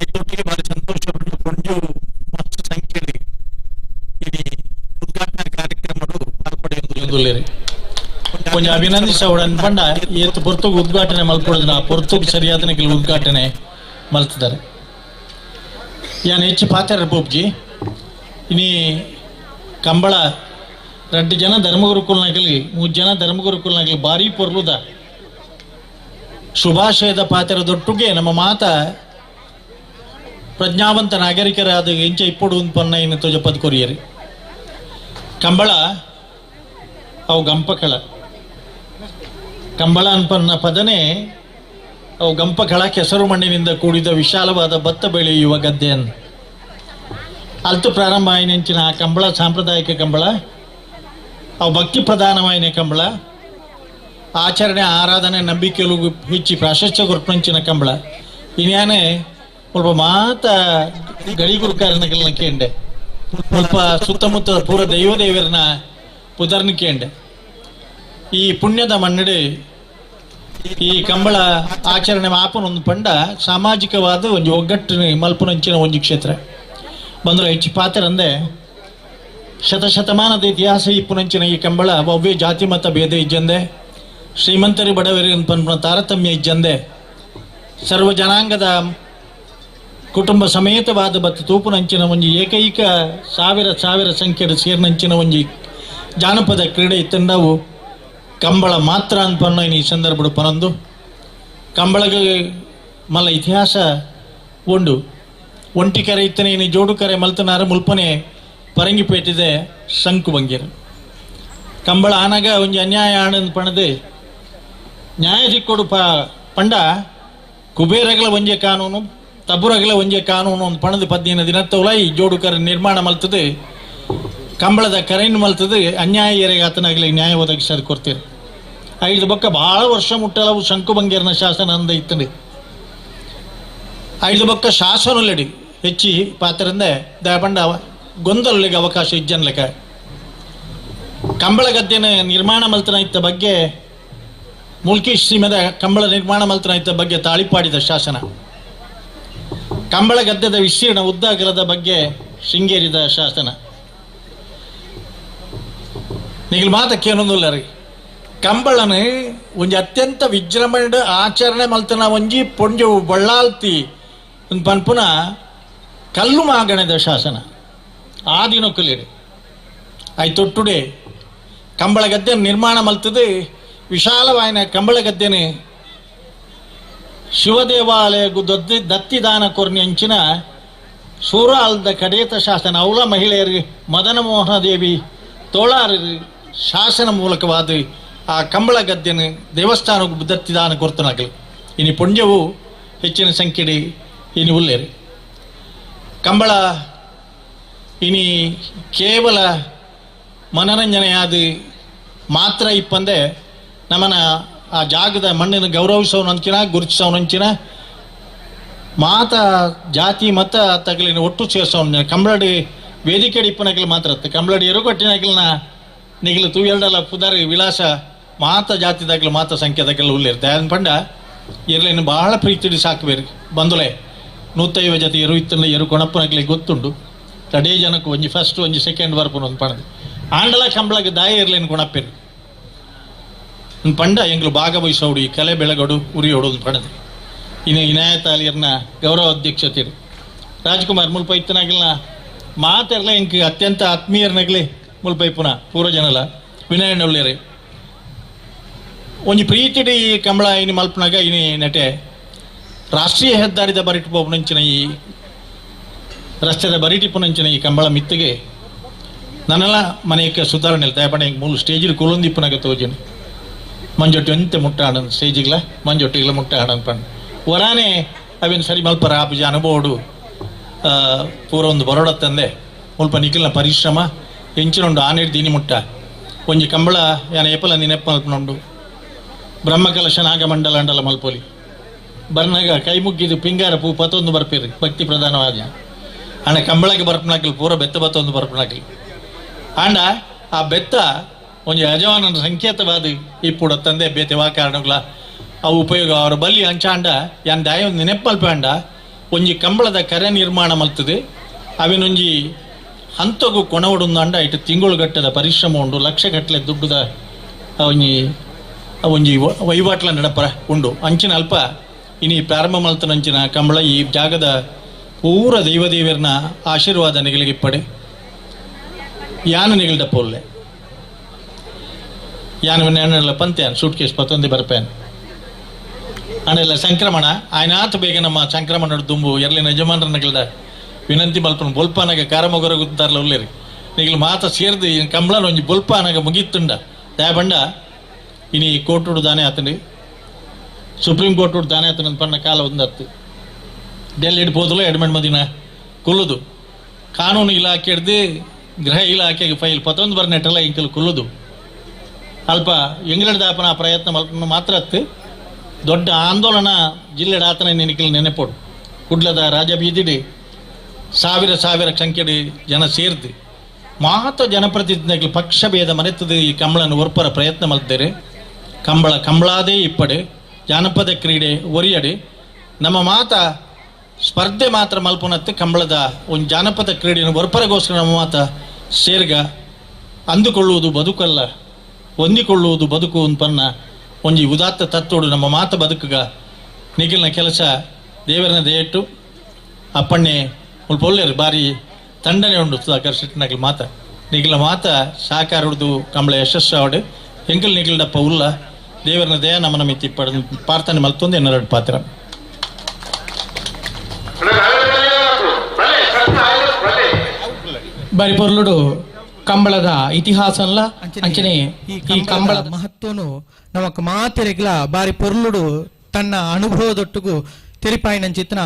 ಐತೊಟ್ಟಿಗೆ ಭಾರಿ ಸಂತೋಷ ಪೊಂಜು ಮಸ್ತ್ ಸಂಖ್ಯೆಯಲ್ಲಿ ಇಡೀ ಉದ್ಘಾಟನಾ ಕಾರ್ಯಕ್ರಮಡು ಪಾಲ್ಪಡೆಯೊಂದುಲ್ಲೆರ್. ಒಂಜಿ ಅಭಿನಂದಿಸವಡನ್ ಪಂಡ ಏತ್ ಪೊರ್ತುಗು ಉದ್ಘಾಟನೆ ಮಲ್ಪೊಡುದಿನ ಆ ಪೊರ್ತುಗು ಸರಿಯಾದ ಕೆಲವು ಉದ್ಘಾಟನೆ ಮಲ್ತಿದ್ದಾರೆ. ಯಾನ್ ಹೆಚ್ಚು ಪಾತೆರ ಪೋಪ್ಜಿ. ಇನಿ ಕಂಬಳ ರಡ್ಡು ಜನ ಧರ್ಮಗುರುಕುಲ್ನಗಲಿ ಮೂರು ಜನ ಧರ್ಮಗುರುಕುಲ್ನಗಲಿ ಭಾರಿ ಪೊರ್ಲುದ ಶುಭಾಶಯದ ಪಾತೆರದೊಟ್ಟುಗೆ ನಮ್ಮ ಮಾತ ಪ್ರಜ್ಞಾವಂತ ನಾಗರಿಕರಾದ ಎಂಚ ಇಪ್ಪೊಡು ಪನ್ನ ಇನ್ನು ತೋಜಪದ್ ಕೊರಿಯರಿ. ಕಂಬಳ ಅವು ಗಂಪಕಳ ಕಂಬಳ ಅನ್ಪನ್ನ ಪದನೆ ಅವು ಗಂಪಕಳ ಕೆಸರು ಮಣ್ಣಿನಿಂದ ಕೂಡಿದ ವಿಶಾಲವಾದ ಭತ್ತ ಬೆಳೆಯುವ ಗದ್ದೆಯನ್ನು ಅಲ್ತು ಪ್ರಾರಂಭ ಆಯಿನೆಂಚಿನ ಆ ಕಂಬಳ ಸಾಂಪ್ರದಾಯಿಕ ಕಂಬಳ ಅವು ಭಕ್ತಿ ಪ್ರಧಾನವಾಯಿನ ಕಂಬಳ ಆಚರಣೆ ಆರಾಧನೆ ನಂಬಿಕೆಲು ಹೆಚ್ಚಿ ಪ್ರಾಶಸ್ತ್ಯ ಕೊರ್ಪಂಚಿನ ಕಂಬಳ. ಇನ್ಯಾನೆ ಸ್ವಲ್ಪ ಮಾತ ಗಡಿಗುರುಕಾರನಗಳನ್ನ ಕೇಂಡೆ ಸ್ವಲ್ಪ ಸುತ್ತಮುತ್ತ ಪೂರ ದೈವ ದೇವರನ್ನ ಪುದರ್ನ ಕೇಂಡೆ. ಈ ಪುಣ್ಯದ ಮನ್ನಡೆ ಈ ಕಂಬಳ ಆಚರಣೆ ಮಾಪನ ಒಂದು ಪಂಡ ಸಾಮಾಜಿಕವಾದ ಒಂದು ಒಗ್ಗಟ್ಟಿನ ಮಲ್ಪುನಂಚಿನ ಒಂದು ಕ್ಷೇತ್ರ ಬಂದ್ರೆ ಹೆಚ್ಚು ಪಾತ್ರಂದೆ ಶತಶತಮಾನದ ಇತಿಹಾಸ ಇಪ್ಪುನಂಚಿನ ಈ ಕಂಬಳ ಒವ್ವೇ ಜಾತಿ ಮತ ಭೇದ ಇಜ್ಜಂದೆ ಶ್ರೀಮಂತರಿ ಬಡವರಿ ಪನ್ಪುನ ತಾರತಮ್ಯ ಇಜ್ಜಂದೆ ಸರ್ವ ಜನಾಂಗದ ಕುಟುಂಬ ಸಮೇತವಾದ ಬತ್ತು ತೂಪುನಂಚಿನ ಒಂಜಿ ಏಕೈಕ ಸಾವಿರ ಸಾವಿರ ಸಂಖ್ಯೆಯ ಸೇರ್ನಂಚಿನ ಒಂಜಿ ಜಾನಪದ ಕ್ರೀಡೆ ಇತ್ತಂಡವು ಕಂಬಳ ಮಾತ್ರ ಅನ್ಪನ್ನ ಈ ಸಂದರ್ಭಡು ಪನೊಂದು ಕಂಬಳಗೆ ಮಲ್ಲ ಇತಿಹಾಸ ಉಂಡು. ಒಂಟಿ ಕರೆ ಇತ್ತನೆ ಇನಿ ಜೋಡು ಕರೆ ಮಲ್ತನಾರ ಮುಲ್ಪನೆ ಪರಂಗಿಪೇಟಿದೆ ಶಂಕು ಬಂಗಿರು ಕಂಬಳ ಆನಾಗ ಒಂಜಿ ಅನ್ಯಾಯ ಆಣಂದ್ ಪಣದು ನ್ಯಾಯ ಸಿಕ್ಕೊಡು ಪಂಡ ಕುಬೇರಗಳ ಒಂಜೆ ಕಾನೂನು ತಬುರಗಳ ಒಂಜೆ ಕಾನೂನು ಒಂದು ಪಣದು 15 ದಿನತ್ತವಲ ಈ ಜೋಡು ಕರೆ ನಿರ್ಮಾಣ ಮಲ್ತದೆ ಕಂಬಳದ ಕರೆಯನ್ನು ಮಲ್ತದೆ ಅನ್ಯಾಯ ಏರೆಗೆ ಆತನಾಗಲಿ ನ್ಯಾಯ ಒದಗಿಸೋದು ಕೊಡ್ತೀರಿ. ಐದು ಬೊಕ್ಕ ಭಾಳ ವರ್ಷ ಮುಟ್ಟಲವು ಶಂಕುಬಂಗೇರ್ನ ಶಾಸನ ಅಂದ ಇತ್ತಂడి. ಐದು ಬೊಕ್ಕ ಶಾಸನಲೆಡಿ ಹೆಚ್ಚಿ ಪಾತ್ರಂದೆ ದಯಪಂಡ ಗೊಂದಲಲಿಗೆ ಅವಕಾಶ ಇಜ್ಜನ್ಲೆಕ ಕಂಬಳ ಗದ್ದೆನ ನಿರ್ಮಾಣ ಮಲ್ತನ ಇತ್ತ ಬಗ್ಗೆ ಮುಲ್ಕಿ ಸೀಮೆದ ಕಂಬಳ ನಿರ್ಮಾಣ ಮಲ್ತನ ಇತ್ತ ಬಗ್ಗೆ ತಾಳಿಪಾಡಿದ ಶಾಸನ, ಕಂಬಳ ಗದ್ದೆದ ವಿಸ್ತೀರ್ಣ ಉದ್ದಾಗಲದ ಬಗ್ಗೆ ಶೃಂಗೇರಿದ ಶಾಸನ. ನಿಗಲ್ ಮಾತಕ್ಕೇನೊಂದುಲ್ಲ ರೀ ಕಂಬಳನು ಒಂಜಿ ಅತ್ಯಂತ ವಿಜೃಂಭಣೆ ಆಚರಣೆ ಮಲ್ತನ ಒಂಜಿ ಪೊಂಜು ಬಳ್ಳಾಲ್ತಿ ಒಂದು ಪನ್ಪುನ ಕಲ್ಲು ಮಾಗಣದ ಶಾಸನ ಆ ದಿನಕ್ಕಲಿರಿ. ಐತೊಟ್ಟುಡೆ ಕಂಬಳ ಗದ್ದೆ ನಿರ್ಮಾಣ ಮಲ್ತದೆ ವಿಶಾಲವಾಯಿನ ಕಂಬಳ ಗದ್ದೆನೆ ಶಿವದೇವಾಲಯ ದತ್ತಿದಾನ ಕೊರ್ನಿ ಅಂಚಿನ ಸೂರಾಲ್ದ ಕಡೇತ ಶಾಸನ ಅವಳ ಮಹಿಳೆಯರು ಮದನ ಮೋಹನ ದೇವಿ ತೋಳಾರರು ಶಾಸನ ಮೂಲಕವಾದ ಆ ಕಂಬಳ ಗದ್ದೆನ ದೇವಸ್ಥಾನ ದತ್ತಿದಾನ ಕೊರ್ತನಾಗಲಿ. ಇನಿ ಪುಣ್ಯವು ಹೆಚ್ಚಿನ ಸಂಖ್ಯೆಡಿ ಇನಿ ಉಲ್ಲೇರಿ. ಕಂಬಳ ಇನಿ ಕೇವಲ ಮನರಂಜನೆಯಾದ ಮಾತ್ರ ಇಪ್ಪಂದೆ ನಮ್ಮನ ಆ ಜಾಗದ ಮಣ್ಣಿನ ಗೌರವಿಸೋನಂಚಿನ ಗುರುತಿಸೋನಂಚಿನ ಮಾತ ಜಾತಿ ಮತ ತಗಲಿನ ಒಟ್ಟು ಸೇರ್ಸೋನ ಕಂಬಳಡಿ ವೇದಿಕೆ ಇಪ್ಪನಗಲು ಮಾತ್ರ ಕಂಬಳಡಿ ಎರುಗಟ್ಟಿನಗಲಿನ ನಿಗಲು ತೂಯಲ್ಡಲ ಪುದರ್ ವಿಳಾಸ ಮಾತ ಜಾತಿದಾಗಲು ಮಾತ ಸಂಖ್ಯೆದಾಗಲು ಉಲ್ಲಿರುತ್ತೆ. ಅದನ್ನ ಪಂಡ ಇರ್ಲಿನ ಬಹಳ ಪ್ರೀತಿಡಿ ಸಾಕಬೇರು ಬಂದುಲೆ 150 ಜೊತೆ ಎರು ಇತ್ತಲ್ಲ ಎರು ಕೊಣಪ್ಪನಗಲಿ ಗೊತ್ತುಂಡು ತಡೇ ಜನಕ್ಕೆ ಒಂಜಿ ಫಸ್ಟ್ ಒಂಜಿ ಸೆಕೆಂಡ್ ಬರ್ಪುನ ಒಂದು ಪಣದು ಆಂಡಲ ಕಂಬಳಗೆ ದಾಯ ಇರ್ಲೇನು ಕೊಣಪ್ಪೇರು ಒಂದು ಪಂಡ ಎಂಗ್ಲು ಭಾಗವಹಿಸೋಡು ಈ ಕಲೆ ಬೆಳಗಡು ಉರಿಯೋಡು ಒಂದು ಪಣದು. ಇನ್ನು ಇನಾಯತ್ ಅಲಿಯರ್ನ ಗೌರವ ಅಧ್ಯಕ್ಷತೆ ರಾಜ್ಕುಮಾರ್ ಮುಲ್ಪ ಇತ್ತನಾಗಿಲ್ಲ ಮಾತೆರ್ಲ ಇಂಕ್ ಅತ್ಯಂತ ಆತ್ಮೀಯರ್ನಗಲಿ ಮುಲ್ಪ ಇಪ್ಪುನ ಪೂರ್ವಜನಲ ವಿನಯಣ್ಣುಳ್ಳೇರಿ ಒಂಜಿ ಪ್ರೀತಿಡಿ ಕಂಬಳ ಇನಿ ಮಲ್ಪನಾಗ ಇನಿ ನೆಟೆ ರಾಷ್ಟ್ರೀಯ ಹೆದ್ದಾರಿದ ಬರಿಟು ಪೋಪುನಂಚಿನ ಈ ರಸ್ತೆದ ಬರಿಟಿಪ್ಪುನಂಚಿನ ಈ ಕಂಬಳ ಮಿತ್ತಿಗೆ ನನ್ನೆಲ್ಲ ಮನೆಗೆ ಸುಧಾರಣೆ ಇಲ್ಲ ದಯಪಣ ಹಿಂಗೆ ಮೂಲು ಸ್ಟೇಜಿಲ್ ಕುಲೊಂದಿಪ್ಪುನಾಗ ತೋಜಿನಿ ಮಂಜೊಟ್ಟಿ ಒಂತೆ ಮುಟ್ಟ ಆಡನ್ ಸ್ಟೇಜಿಗ್ಲ ಮಂಜೊಟ್ಟಿಗ್ಲ ಮುಟ್ಟ ಆಡನ್ ಪಂಡ್ ವರಾನೆ ಅವೇನು ಸರಿ ಮಲ್ಪರ ಆಪುಜಿ ಅನುಭವಡು ಪೂರ ಒಂದು ಬರೋಡತ್ತಂದೆ ಮುಲ್ಪ ನಿಖಿಲ್ನ ಪರಿಶ್ರಮ ಎಂಚಿನೊಂಡು ಆನೇಡ್ ದೀನಿ ಮುಟ್ಟ ಒಂಜಿ ಕಂಬಳ ಯಾನ ಏಪಲ ನೆನಪು ಮಲ್ಪನೊಂಡು ಬ್ರಹ್ಮಕಲಶ ನಾಗಮಂಡಲ ಅಂಡಲ ಮಲ್ಪೊಲಿ ಬರ್ನಾಗ ಕೈ ಮುಗ್ಗಿದು ಪಿಂಗಾರ ಪೂ ಪತ್ತೊಂದು ಬರ್ಪೇರಿ ಭಕ್ತಿ ಪ್ರಧಾನವಾದ ಅಣ್ಣ ಕಂಬಳಕ್ಕೆ ಬರ್ಪನಾಕಲ್ ಪೂರ ಬೆತ್ತ ಬತ್ತೊಂದು ಬರ್ಪನಾಕಲ್ ಆಂಡ ಆ ಬೆತ್ತ ಒಂಜಿ ಯಜಮಾನನ ಸಂಕೇತವಾದ ಇಪ್ಪುಡ ತಂದೆ ಬೇತೆ ವಾ ಕಾರಣಗಳ ಅವು ಉಪಯೋಗ ಅವರ ಬಲಿ ಅಂಚಾಂಡ ಯಾನ್ ದಾಯ ಒಂದು ನೆನಪಲ್ಪೆ ಅಂಡ ಒಂಜಿ ಕಂಬಳದ ಕರೆ ನಿರ್ಮಾಣ ಮಲ್ತದೆ ಅವಿನೊಂಜಿ ಹಂತಗೂ ಕೊಣವಡುಂದಾಂಡ ಇಟ್ಟು ತಿಂಗಳುಗಟ್ಟದ ಪರಿಶ್ರಮ ಉಂಡು ಲಕ್ಷಗಟ್ಟಲೆ ದುಡ್ಡುದ ಒಂಜಿ ಒಂಜಿ ವಹಿವಾಟ್ಲ ನಡಪರ ಉಂಡು ಅಂಚಿನ ಅಲ್ಪ ಇನಿ ಪ್ರಾರಂಭ ಮಲ್ತನಂಚಿನ ಕಂಬಳ ಈ ಜಾಗದ ಪೂರ ದೈವದೇವರನ ಆಶೀರ್ವಾದ ನಿಗಲಿಗಿಪ್ಪಡೆ ಯಾನು ನಿಗಲ್ದ ಪೋಲ್ಲೆ ಯಾನು ನೆಲ್ಲ ಪಂತ್ಯಾನ್ ಸೂಟ್ ಕೇಸ್ ಪತ್ತೊಂದು ಬರ್ಪೇನ್ ಆನೆಲ್ಲ ಸಂಕ್ರಮಣ ಆಯ್ನಾತ್ ಬೇಗ ನಮ್ಮ ಸಂಕ್ರಮಣ ದುಂಬು ಎರ್ಲಿನ ಯಜಮಾನರ ನಗಲ್ದ ವಿನಂತಿ ಮಲ್ಪನ ಬೊಲ್ಪಾನಾಗ ಕಾರಮೊಗರ ಗುತ್ತಾರಲ ಉಲ್ಲೇರಿ ನಿಗಲು ಮಾತ ಸೇರ್ದು ಕಂಬಳನ ಒಂಜಿ ಬೊಲ್ಪಾನಾಗ ಮುಗಿತ್ತುಂಡ ದಯಬಂಡ ಇನಿ ಕೋರ್ಟುಡು ದಾನೆ ಆತಂడి ಸುಪ್ರೀಂ ಕೋರ್ಟುಡು ದಾನೆ ಆತನ ಪನ್ನ ಕಾಲ ಒಂದತ್ತು ಡೆಲ್ಲಿ ಪೋದಲು ಎಡ್ಮೆಂಟ್ ಮದಿನ ಕುಲ್ಲುದು ಕಾನೂನು ಇಲಾಖೆ ಹಿಡ್ದು ಗೃಹ ಇಲಾಖೆಗೆ ಫೈಲ್ ಪತ್ತೊಂದು ಬರ್ ನೆಟ್ಟಲ್ಲ ಇಂಕಲ್ ಕುಲ್ಲುದು ಅಲ್ಪ ಎಂಗ್ಲಡ್ ದಾಪನ ಪ್ರಯತ್ನ ಮಲ್ಪನ ಮಾತ್ರ ಅತ್ತು ದೊಡ್ಡ ಆಂದೋಲನ ಜಿಲ್ಲೆ ಆತನ ನಿನಕಿಲ್ ನೆನೆಪೋಡು ಕುಡ್ಲದ ರಾಜಬೀದಿಡಿ ಸಾವಿರ ಸಾವಿರ ಸಂಖ್ಯೆಡಿ ಜನ ಸೇರ್ದು ಮಾತ ಜನಪ್ರತಿನಿಧಿಗಳು ಪಕ್ಷ ಭೇದ ಮರೆತದು ಈ ಕಂಬಳನ ಒರ್ಪರ ಪ್ರಯತ್ನ ಮಲ್ತಾರೆ ಕಂಬಳ ಕಂಬಳಾದೇ ಇಪ್ಪಡೆ ಜಾನಪದ ಕ್ರೀಡೆ ಒರಿಯಡೆ ನಮ್ಮ ಮಾತ ಸ್ಪರ್ಧೆ ಮಾತ್ರ ಮಲ್ಪುನತ್ತೆ ಕಂಬಳದ ಒಂದು ಜಾನಪದ ಕ್ರೀಡೆಯನ್ನು ಒರ್ಪರಗೋಸ್ಕರ ನಮ್ಮ ಮಾತ ಸೇರ್ಗ ಅಂದುಕೊಳ್ಳುವುದು ಬದುಕಲ್ಲ ಹೊಂದಿಕೊಳ್ಳುವುದು ಬದುಕು ಪನ್ನ ಒಂಜಿ ಉದಾತ್ತ ತತ್ವಡು ನಮ್ಮ ಮಾತ ಬದುಕುಗ ನಿಖಿಲ್ನ ಕೆಲಸ ದೇವರನ್ನ ದಯಟ್ಟು ಅಪ್ಪಣ್ಣೆ ಮುಲ್ಪ ಒಲ್ಲೆರು ಬಾರಿ ತಂಡನೆ ಉಂಡು ಸುಧಾಕರ್ ಶೆಟ್ಟಿನಕಲ್ ಮಾತ ನಿಖಿಲ ಮಾತ ಸಹಕಾರ ಉಡ್ದು ಕಂಬಳ ಯಶಸ್ಸು ಆವಡು ಎಂಕಲ್ ನಿಖಿಲ್ಡಪ್ಪ ಉಲ್ಲ ದೇವರನ್ನ ದಯ ನಮ್ಮನ ಮಿತಿ ಪಡೆದು ಪ್ರಾರ್ಥನೆ ಮಲ್ತೊಂದು ಎನ್ನರಡು ಪಾತ್ರ. ಬಾರಿ ಪೊರ್ಲುಡು ಕಂಬಳದ ಇತಿಹಾಸಲ್ಲ ಅಂಚನೆ ಈ ಕಂಬಳದ ಮಹತ್ವನು ನಮಕ್ ಮಾತೆರೆಗ್ಲ ಬಾರಿ ಪೊರ್ಲುಡು ತನ್ನ ಅನುಭವದೊಟ್ಟುಗು ತೆರಿಪಾಯಿನಂಚಿತ್ನ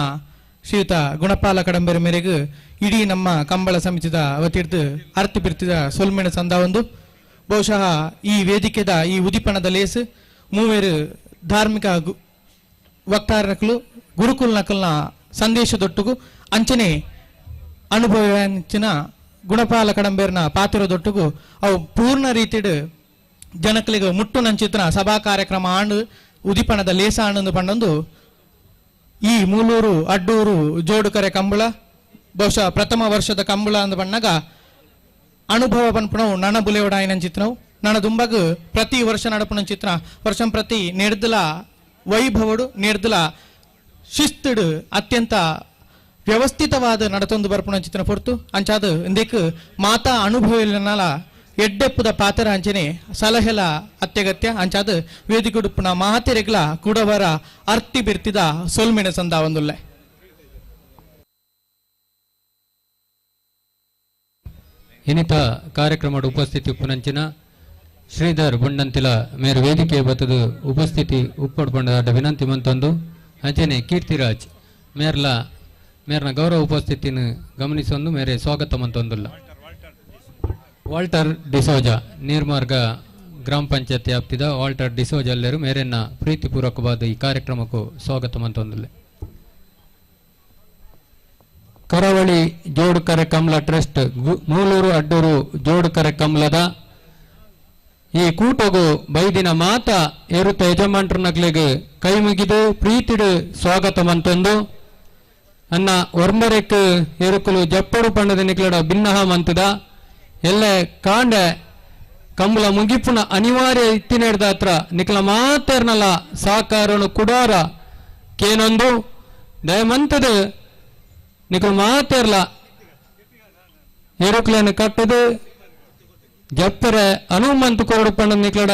ಶ್ರೀಯುತ ಗುಣಪಾಲ ಕಡಂಬೆರ ಮೇರೆಗೆ ಇಡೀ ನಮ್ಮ ಕಂಬಳ ಸಮಿತಿದ ವತಿರ್ದು ಅರ್ತಿ ಬಿರ್ತಿದ ಸೊಲ್ಮೆಣ ಸಂದ ಒಂದು ಬಹುಶಃ ಈ ವೇದಿಕೆದ ಈ ಉದಿಪನದ ಲೇಸ್ ಮೂವೇರು ಧಾರ್ಮಿಕ ವಕ್ತಾರನಕಲು ಗುರುಕುಲ್ ನಕಲ್ನ ಸಂದೇಶದೊಟ್ಟುಗು ಅಂಚನೆ ಅನುಭವ ಗುಣಪಾಲ ಕಡಂಬೇರ್ನ ಪಾತ್ರದೊಟ್ಟುಗು ಅವು ಪೂರ್ಣ ರೀತಿಡು ಜನಕಲಿಗೆ ಮುಟ್ಟು ನಂಚಿತ್ನ ಸಭಾ ಕಾರ್ಯಕ್ರಮ ಆಂಡು ಉದಿಪನದ ಲೇಸ ಆಂಡು ಪಂಡೊಂದು ಈ ಮೂಲೂರು ಅಡ್ಡೂರು ಜೋಡುಕರೆ ಕಂಬಳ ಬಹುಶಃ ಪ್ರಥಮ ವರ್ಷದ ಕಂಬಳ ಅಂದ ಬಣ್ಣಗ ಅನುಭವ ಪನ್ಪುಣವು ನಣ ಬುಲೆವಡಾಯಿನ ಚಿತ್ರವು ನಣ ದುಂಬಗು ಪ್ರತಿ ವರ್ಷ ನಡಪುನ ಚಿತ್ರ ವರ್ಷಂ ಪ್ರತಿ ನೆಡ್ದಲ ವೈಭವಡು ನೆಡ್ದಲ ಶಿಸ್ತುಡು ಅತ್ಯಂತ ವ್ಯವಸ್ಥಿತವಾದ ನಡತೊಂದು ಬರ್ಪುಣ ಚಿತ್ರ ಪೊರ್ತು ಅಂಚಾದ ಇಂದಕ್ಕೆ ಮಾತಾ ಅನುಭವ ಇಲ್ಲನಲ ಎಡ್ಡೆಪ್ಪುದ ಪಾತ್ರ ಅಂಚನೆ ಸಲಹೆಲ ಅತ್ಯಗತ್ಯ ಅಂಚಾದ ವೇದಿಕೆಡುಪ್ಪುನ ಮಾತೆರೆಗ್ಲ ಕುಡವರ ಅರ್ತಿ ಬಿರ್ತಿದ ಸೊಲ್ಮೆಣ ಸಂದ ಒಂದುಲ್ಲೆ. ಇನ್ನಿತ ಕಾರ್ಯಕ್ರಮದ ಉಪಸ್ಥಿತಿ ಉಪ್ಪುನಂಚಿನ ಶ್ರೀಧರ್ ಬೊಂಡಂತಿಲ ಮೇರು ವೇದಿಕೆ ಬತ್ತದು ಉಪಸ್ಥಿತಿ ಉಪ್ಪಡ್ಪಂಡ ವಿನಂತಿ ಮಂತೊಂದು ಅಂಚನೆ ಕೀರ್ತಿರಾಜ್ ಮೇರ್ಲ ಮೇರ್ನ ಗೌರವ ಉಪಸ್ಥಿತಿನ ಗಮನಿಸೊಂದು ಮೇರೆ ಸ್ವಾಗತ ಮಂತೊಂದುಲ್ಲ. ವಾಲ್ಟರ್ ಡಿಸೋಜಾ ನೀರ್ಮಾರ್ಗ ಗ್ರಾಮ ಪಂಚಾಯತ್ ವ್ಯಾಪ್ತಿದ ವಾಲ್ಟರ್ ಡಿಸೋಜಾ ಅಲ್ಲೇರು ಮೇರೆನ್ನ ಪ್ರೀತಿಪೂರ್ವಕವಾದ ಈ ಕಾರ್ಯಕ್ರಮಕ್ಕೂ ಸ್ವಾಗತ ಮಂತೊಂದುಲ್ಲೆ. ಕರಾವಳಿ ಜೋಡುಕರೆ ಕಮಲ ಟ್ರಸ್ಟ್ ಮೂಲೂರು ಅಡ್ಡೂರು ಜೋಡುಕರೆ ಕಮಲದ ಈ ಕೂಟಗು ಬೈದಿನ ಮಾತ ಏರುತ್ತ ಯಜಮಾನ್ರನಕ್ಲೆಗ್ ಕೈ ಮುಗಿದು ಪ್ರೀತಿಡು ಸ್ವಾಗತ ಮಂತೊಂದು ಅನ್ನ ಒರ್ಮರೆಕ್ ಏರುಕುಲು ಜಪ್ಪಡು ಪಣ್ಣದ ನಿಕ್ಲಡ ಭಿನ್ನಹ ಮಂತದ ಎಲ್ಲ ಕಾಂಡೆ ಕಂಬಳ ಮುಗಿಪುನ ಅನಿವಾರ್ಯ ಇತ್ತಿನೇಡ್ದ ಹತ್ರ ನಿಕ್ಲ ಮಾತೇರ್ನಲ ಸಾಕಾರನು ಕುಡಾರ ಕೇನೊಂದು ದಯಮಂತದ ನಿಕ್ಲ ಮಾತೇರ್ಲ ಏರುಕ್ಲೇನು ಕಟ್ಟದು ಜಪ್ಪರೆ ಅನುಮಂತು ಕೊರಡು ಪಣ್ಣ ನಿಕ್ಲಡ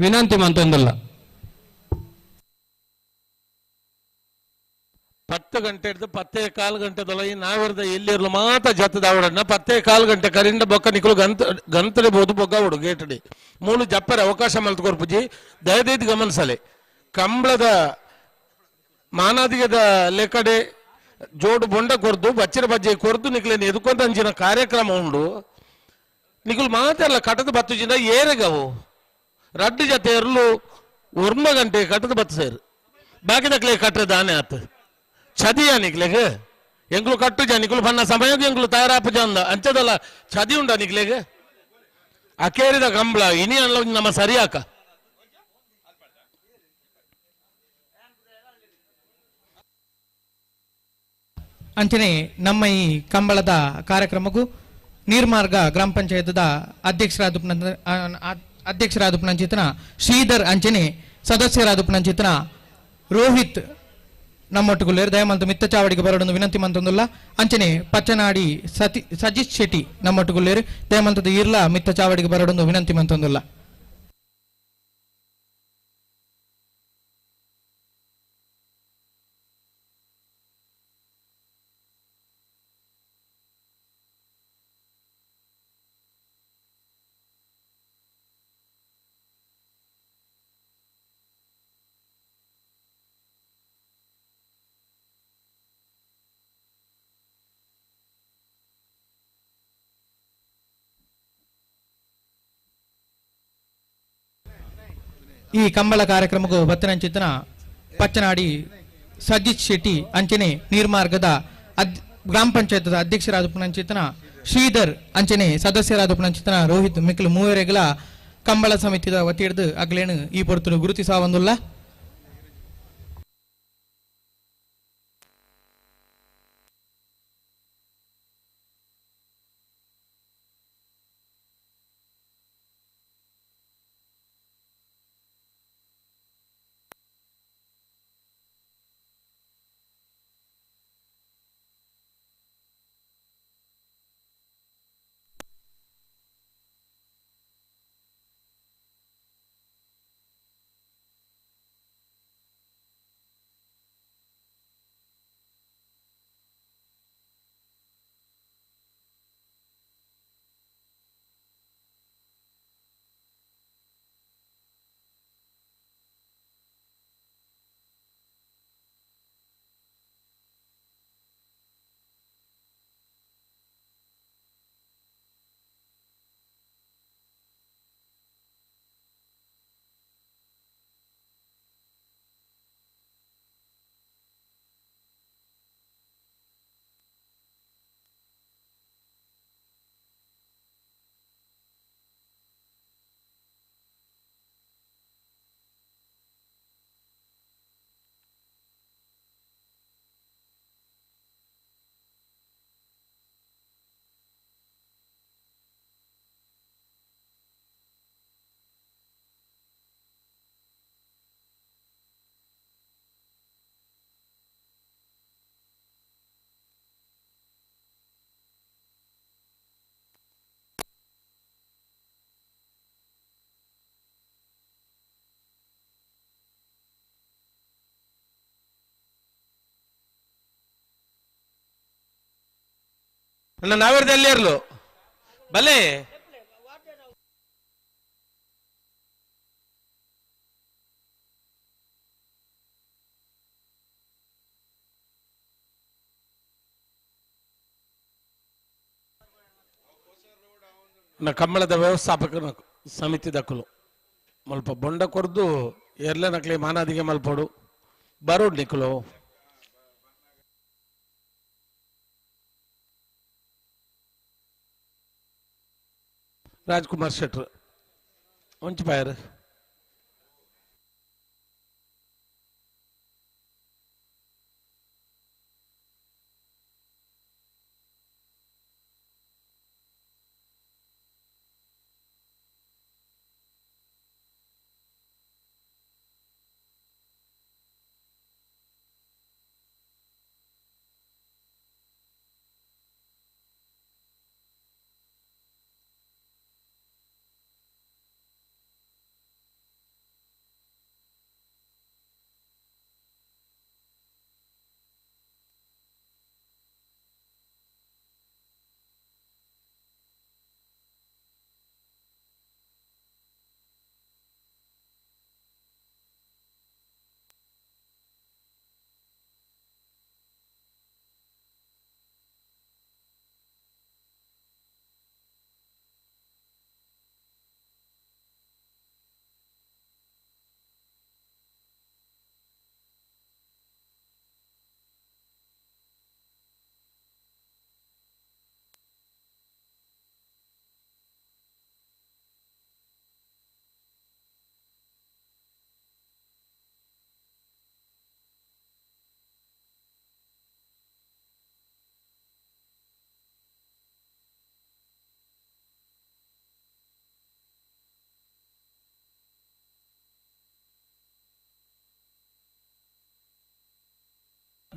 ವಿನಂತಿ ಮಂತೊಂದಲ್ಲ. 10 ಗಂಟೆ ಹಿಡಿದು 10.15 ಗಂಟೆದೊಳಗೆ ನಾವಿರದ ಎಲ್ಲಿರಲು ಮಾತ ಜತ್ತದ ಅವಡನ್ನ 10.15 ಗಂಟೆ ಕರಿಂದ ಬೊಕ್ಕ ನಿಕ್ಕಲು ಗಂತ ಗಂತಡೆ ಬೋದು ಬೊಗ್ಗವಡು ಗೇಟಡಿ ಮೂಲು ಜಪ್ಪರೆ ಅವಕಾಶ ಮಲ್ತುಕೊರ್ಪುಜಿ ದಯದೈದು ಗಮನಿಸಲೆ ಕಂಬಳದ ಮಾನಾದಿಗದ ಲೆಕ್ಕಡೆ ಜೋಡು ಬೊಂಡ ಕೊರ್ದು ಬಚ್ಚರ ಬಜ್ಜೆ ಕೊರ್ದು ನಿಕ್ಲೇನು ಎದುಕೊಂತ ಅಂಚಿನ ಕಾರ್ಯಕ್ರಮ ಉಂಡು ನಿಕುಲು ಮಾತೆಲ್ಲ ಕಟದ ಬತ್ತು ಜಿನ ಏರೆಗವು ರಡ್ಡು ಜತೆ ಎರ್ಲು ಒರ್ಮ ಗಂಟೆ ಕಟದ ಬತ್ತು ಸೇರು ಬಾಕಿದಕ್ಲೆ ಕಟ್ಟರೆ ದಾನೆ ಆತು ಚದಿಯ ನಿಕ್ಲೆಗ್ ಎಂಗ್ಲು ಕಟ್ಟು ಜ ನಿಕ್ಲು ಬಣ್ಣ ಸಮಯಕ್ಕೆ ಎಂಗ್ಲು ತಯಾರಾಪು ಜಂದ ಅಂಚದಲ್ಲ ಚದಿ ಉಂಡ ನಿಕ್ಲೆಗ್ ಅಕೇರಿದ ಕಂಬಳ ಇನಿ ಅಲ್ಲ ನಮ್ಮ ಸರಿಯಾಕ. ಅಂಚನೆ ನಮ್ಮ ಈ ಕಂಬಳದ ಕಾರ್ಯಕ್ರಮಕ್ಕೂ ನೀರ್ಮಾರ್ಗ ಗ್ರಾಮ ಪಂಚಾಯತ್ದ ಅಧ್ಯಕ್ಷರಾದ ಶ್ರೀಧರ್ ಅಂಚನೆ ಸದಸ್ಯರಾದ ಪುನಂಚಿತನ ರೋಹಿತ್ ನಮ್ಮೊಟ್ಟುಗುಲ್ಲೇರು ದಯಮಂತ ಮಿತ್ತ ಚಾವಡಿಗೆ ಬರೋಡೊಂದು ವಿನಂತಿ ಮಂತೊಂದುಲ್ಲ. ಅಂಚನೆ ಪಚ್ಚನಾಡಿ ಸತಿ ಸಜಿತ್ ಶೆಟ್ಟಿ ನಮ್ಮೊಟ್ಟುಗುಲ್ಲೇರು ದಯಮಂತದ ಈರ್ಲ ಮಿತ್ತ ಚಾವಡಿಗೆ ಬರೋಡೊಂದು ವಿನಂತಿ ಮಂತೊಂದುಲ್ಲ. ಈ ಕಂಬಳ ಕಾರ್ಯಕ್ರಮಕ್ಕೂ ಬತ್ತನಂಚಿತನ ಪಚ್ಚನಾಡಿ ಸಜಿತ್ ಶೆಟ್ಟಿ ಅಂಚನೆ ನೀರ್ಮಾರ್ಗದ ಗ್ರಾಮ ಪಂಚಾಯತ್ ಅಧ್ಯಕ್ಷರಾದ ಪುನಂಚಿತನ ಶ್ರೀಧರ್ ಅಂಚನೆ ಸದಸ್ಯರಾದ ಪುನಂಚಿತನ ರೋಹಿತ್ ಮಿಕ್ಲು ಮೂವರೆಗಳ ಕಂಬಳ ಸಮಿತಿದ ವತಿ ಹಿಡಿದು ಅಗ್ಲೇನು ಈ ಪೊರ್ತುಲು ಗುರುತಿಸಾವಂದುಲ್ಲ. ನಾವೇರ್ದಲ್ಲಿ ಇರ್ಲು ಬಲೆ ಕಂಬಳದ ವ್ಯವಸ್ಥಾಪಕನ ಸಮಿತಿ ದಕ್ಕಲು ಮಲ್ಪ ಬೊಂಡ ಕೊರ್ದು ಎರ್ಲೆ ನಕ್ಲಿ ಮಾನಾದಿಗೆ ಮಲ್ಪೋಡು ಬರೋಡ್ ನಿಕ್ಕಲು. ರಾಜ್ಕುಮಾರ್ ಶೆಟ್ರು ಒಂಚು ಬಾಯರ್.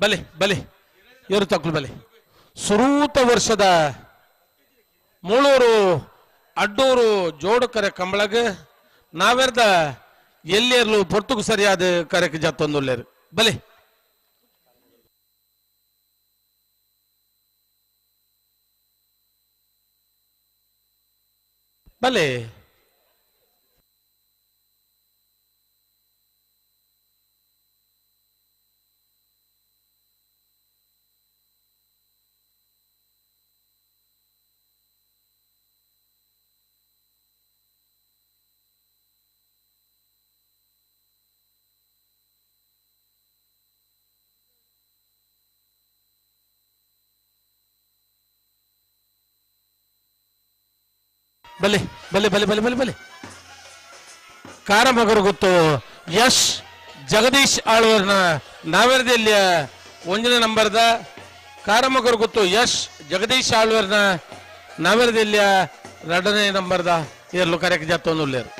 ಬಲೆ ಬಲೆ ಏರು ತಕ್ಕಲು ಬಲೆ. ಸುರೂತ ವರ್ಷದ ಮೂಳೂರು ಅಡ್ಡೂರು ಜೋಡುಕರೆ ಕಂಬಳಗ ನಾವೆರ್ದ ಎಲ್ಲೇರ್ಲು ಪೊರ್ತುಗು ಸರಿಯಾದ ಕರೆಕ್ ಜತ್ತೊಂದುಲ್ಲೇರು ಬಲೆ. ಬಲೆ ಬಲೆ ಬಲೆ ಬಲೆ ಬಲೆ ಬಲೆ ಬಲೆ. ಕಾರಮಗರು ಗೊತ್ತು ಯಶ್ ಜಗದೀಶ್ ಆಳ್ವರ್ನ ನಾವೆರದಲ್ಲಿಯ ಒಂದನೇ ನಂಬರ್ದ ಕಾರಮಗರು ಗೊತ್ತು ಯಶ್ ಜಗದೀಶ್ ಆಳ್ವರ್ನ ನಾವೆರದಲ್ಲಿಯ ಎರಡನೇ ನಂಬರ್ದ ಎರಲು ಕರೆಕ್ ಜಾತೊಂದುಲ್ಲೇರು.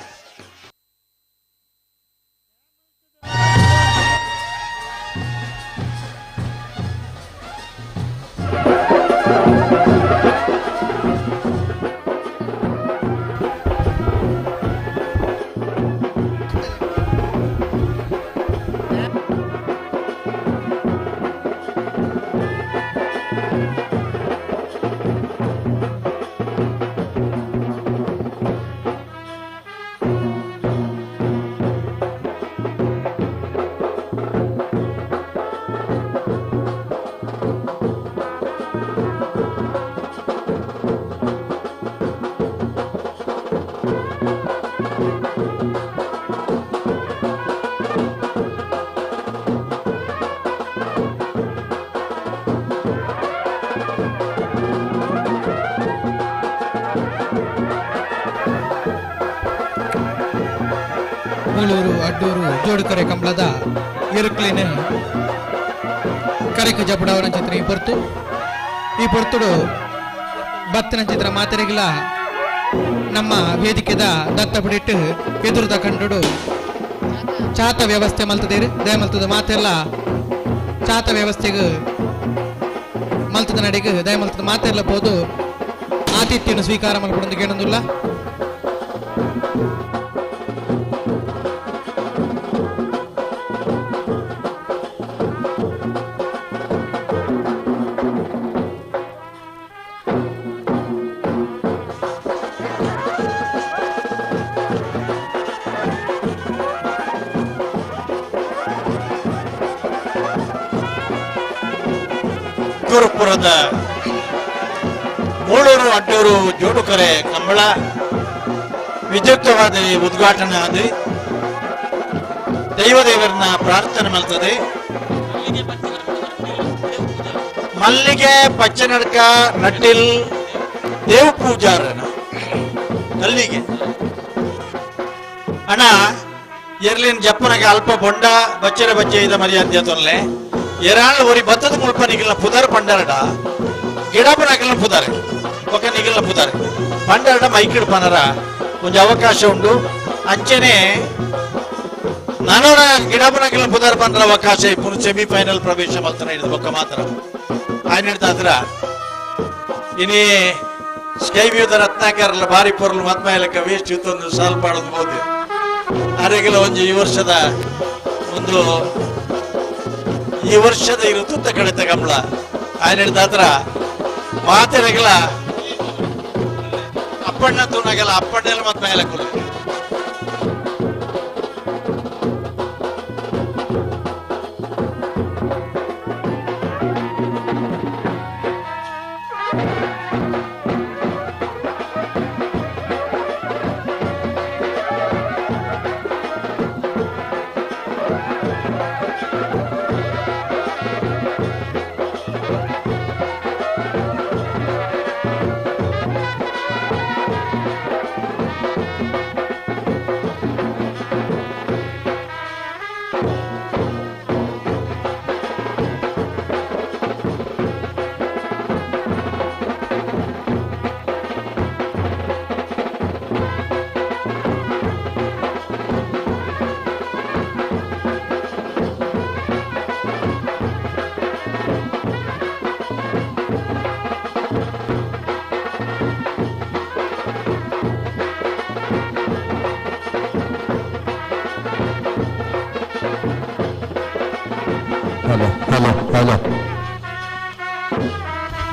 ಮೂಳೂರು ಅಡ್ಡೂರು ಜೋಡುಕರೆ ಕಂಬಳದ ಎರುಕ್ಲಿನ ಕರೆಕ ಜಪಡವನ ಚಿತ್ರ ಈ ಪೊರ್ತು ಈ ಪೊರ್ತುಡು ಬತ್ತನ ಚಿತ್ರ ಮಾತೆರೆಗಿಲ ನಮ್ಮ ವೇದಿಕೆದ ದತ್ತ ಬಿಡಿಟ್ಟು ಎದುರುದ ಕಂಡುಡು ಚಾತ ವ್ಯವಸ್ಥೆ ಮಲ್ತದೇರು ದಯ ಮಲ್ತದ ಮಾತೆಲ್ಲ ಚಾತ ವ್ಯವಸ್ಥೆಗೆ ಮಲ್ತದ ನಡೆಗೆ ದಯ ಮಲ್ತದ ಮಾತೆಲ್ಲ ಪೋದು ಆತಿಥ್ಯನು ಸ್ವೀಕಾರ ಮಲ್ಪಡೊಂದು ಕೇಳೊಂದುಲ್ಲ. ಗುರುಪುರದ ಮೂಳೂರು ಅಡ್ಡೂರು ಜೋಡುಕರೆ ಕಂಬಳ ವಿದ್ಯುಕ್ತವಾದ ಉದ್ಘಾಟನೆ ಆದ ದೈವದೇವರನ್ನ ಪ್ರಾರ್ಥನೆ ಮಾಡ್ತದೆ. ಮಲ್ಲಿಗೆ ಪಚ್ಚನಡ್ಕ ನಟ್ಟಿಲ್ ದೇವ ಪೂಜಾರನ ಮಲ್ಲಿಗೆ ಅಣ್ಣ ಎರ್ಲಿನ ಜಪ್ಪನಗೆ ಅಲ್ಪ ಬೊಂಡ ಬಚ್ಚರ ಬಚ್ಚೆ ಇದ ಮರ್ಯಾದೆ ತೊಲ್ಲೆ ಎರಾಳ್ ಒರಿ ಬತ್ತದ ಮುಲ್ಪ ನಿಗಿಲ್ನ ಪುದರ್ ಪಂಡರಡ ಗಿಡಪನ ಪುದಾರೆ ఒక ನಿಗಿಲ್ನ ಪುದಾರೆ ಪಂಡರಡ ಮೈಕಿಡ್ ಪನರ ಒಂಜಿ ಅವಕಾಶ ಉಂಡು. ಅಂಚನೆ ನಾನೋರ ಗಿಡಪನಗಿಲ್ನ ಪುದಾರ್ ಪಂಡರ ಅವಕಾಶ ಇಪ್ಪು ಸೆಮಿಫೈನಲ್ ಪ್ರವೇಶ ಮಲ್ತನ ಹಿಡಿದು ಬೊಕ್ಕ ಮಾತ್ರ ఆయన ಹಿಡ್ದಾದ್ರ ಇನಿ ಸ್ಕೈ ವ್ಯೂದ ರತ್ನಾಕರ್ಲ ಬಾರಿ ಪೊರ್ಲು ಮತ್ಮಾಯಲಕ್ಕ ವೇಸ್ಟ್ ಇತ್ತೊಂದು ಸಾಲ್ ಪಾಡೋದು ಬೋದು ಅರೆಗೆಲ್ಲ ಒಂಜಿ ಈ ವರ್ಷದ ಒಂದು ಈ ವರ್ಷದ ಈ ಋತುತ್ತ ಕಡಿತ ಕಂಬಳ ఆయన ಹಿಡ್ದಾದ್ರ ಮಾತೆರೆಗಲ ಅಪ್ಪಣ್ಣ ತೂನಗಲ ಅಪ್ಪಣ್ಣೆಲ್ಲ ಮತ್ ಮೇಲೆ ಕುಲ್ಲ.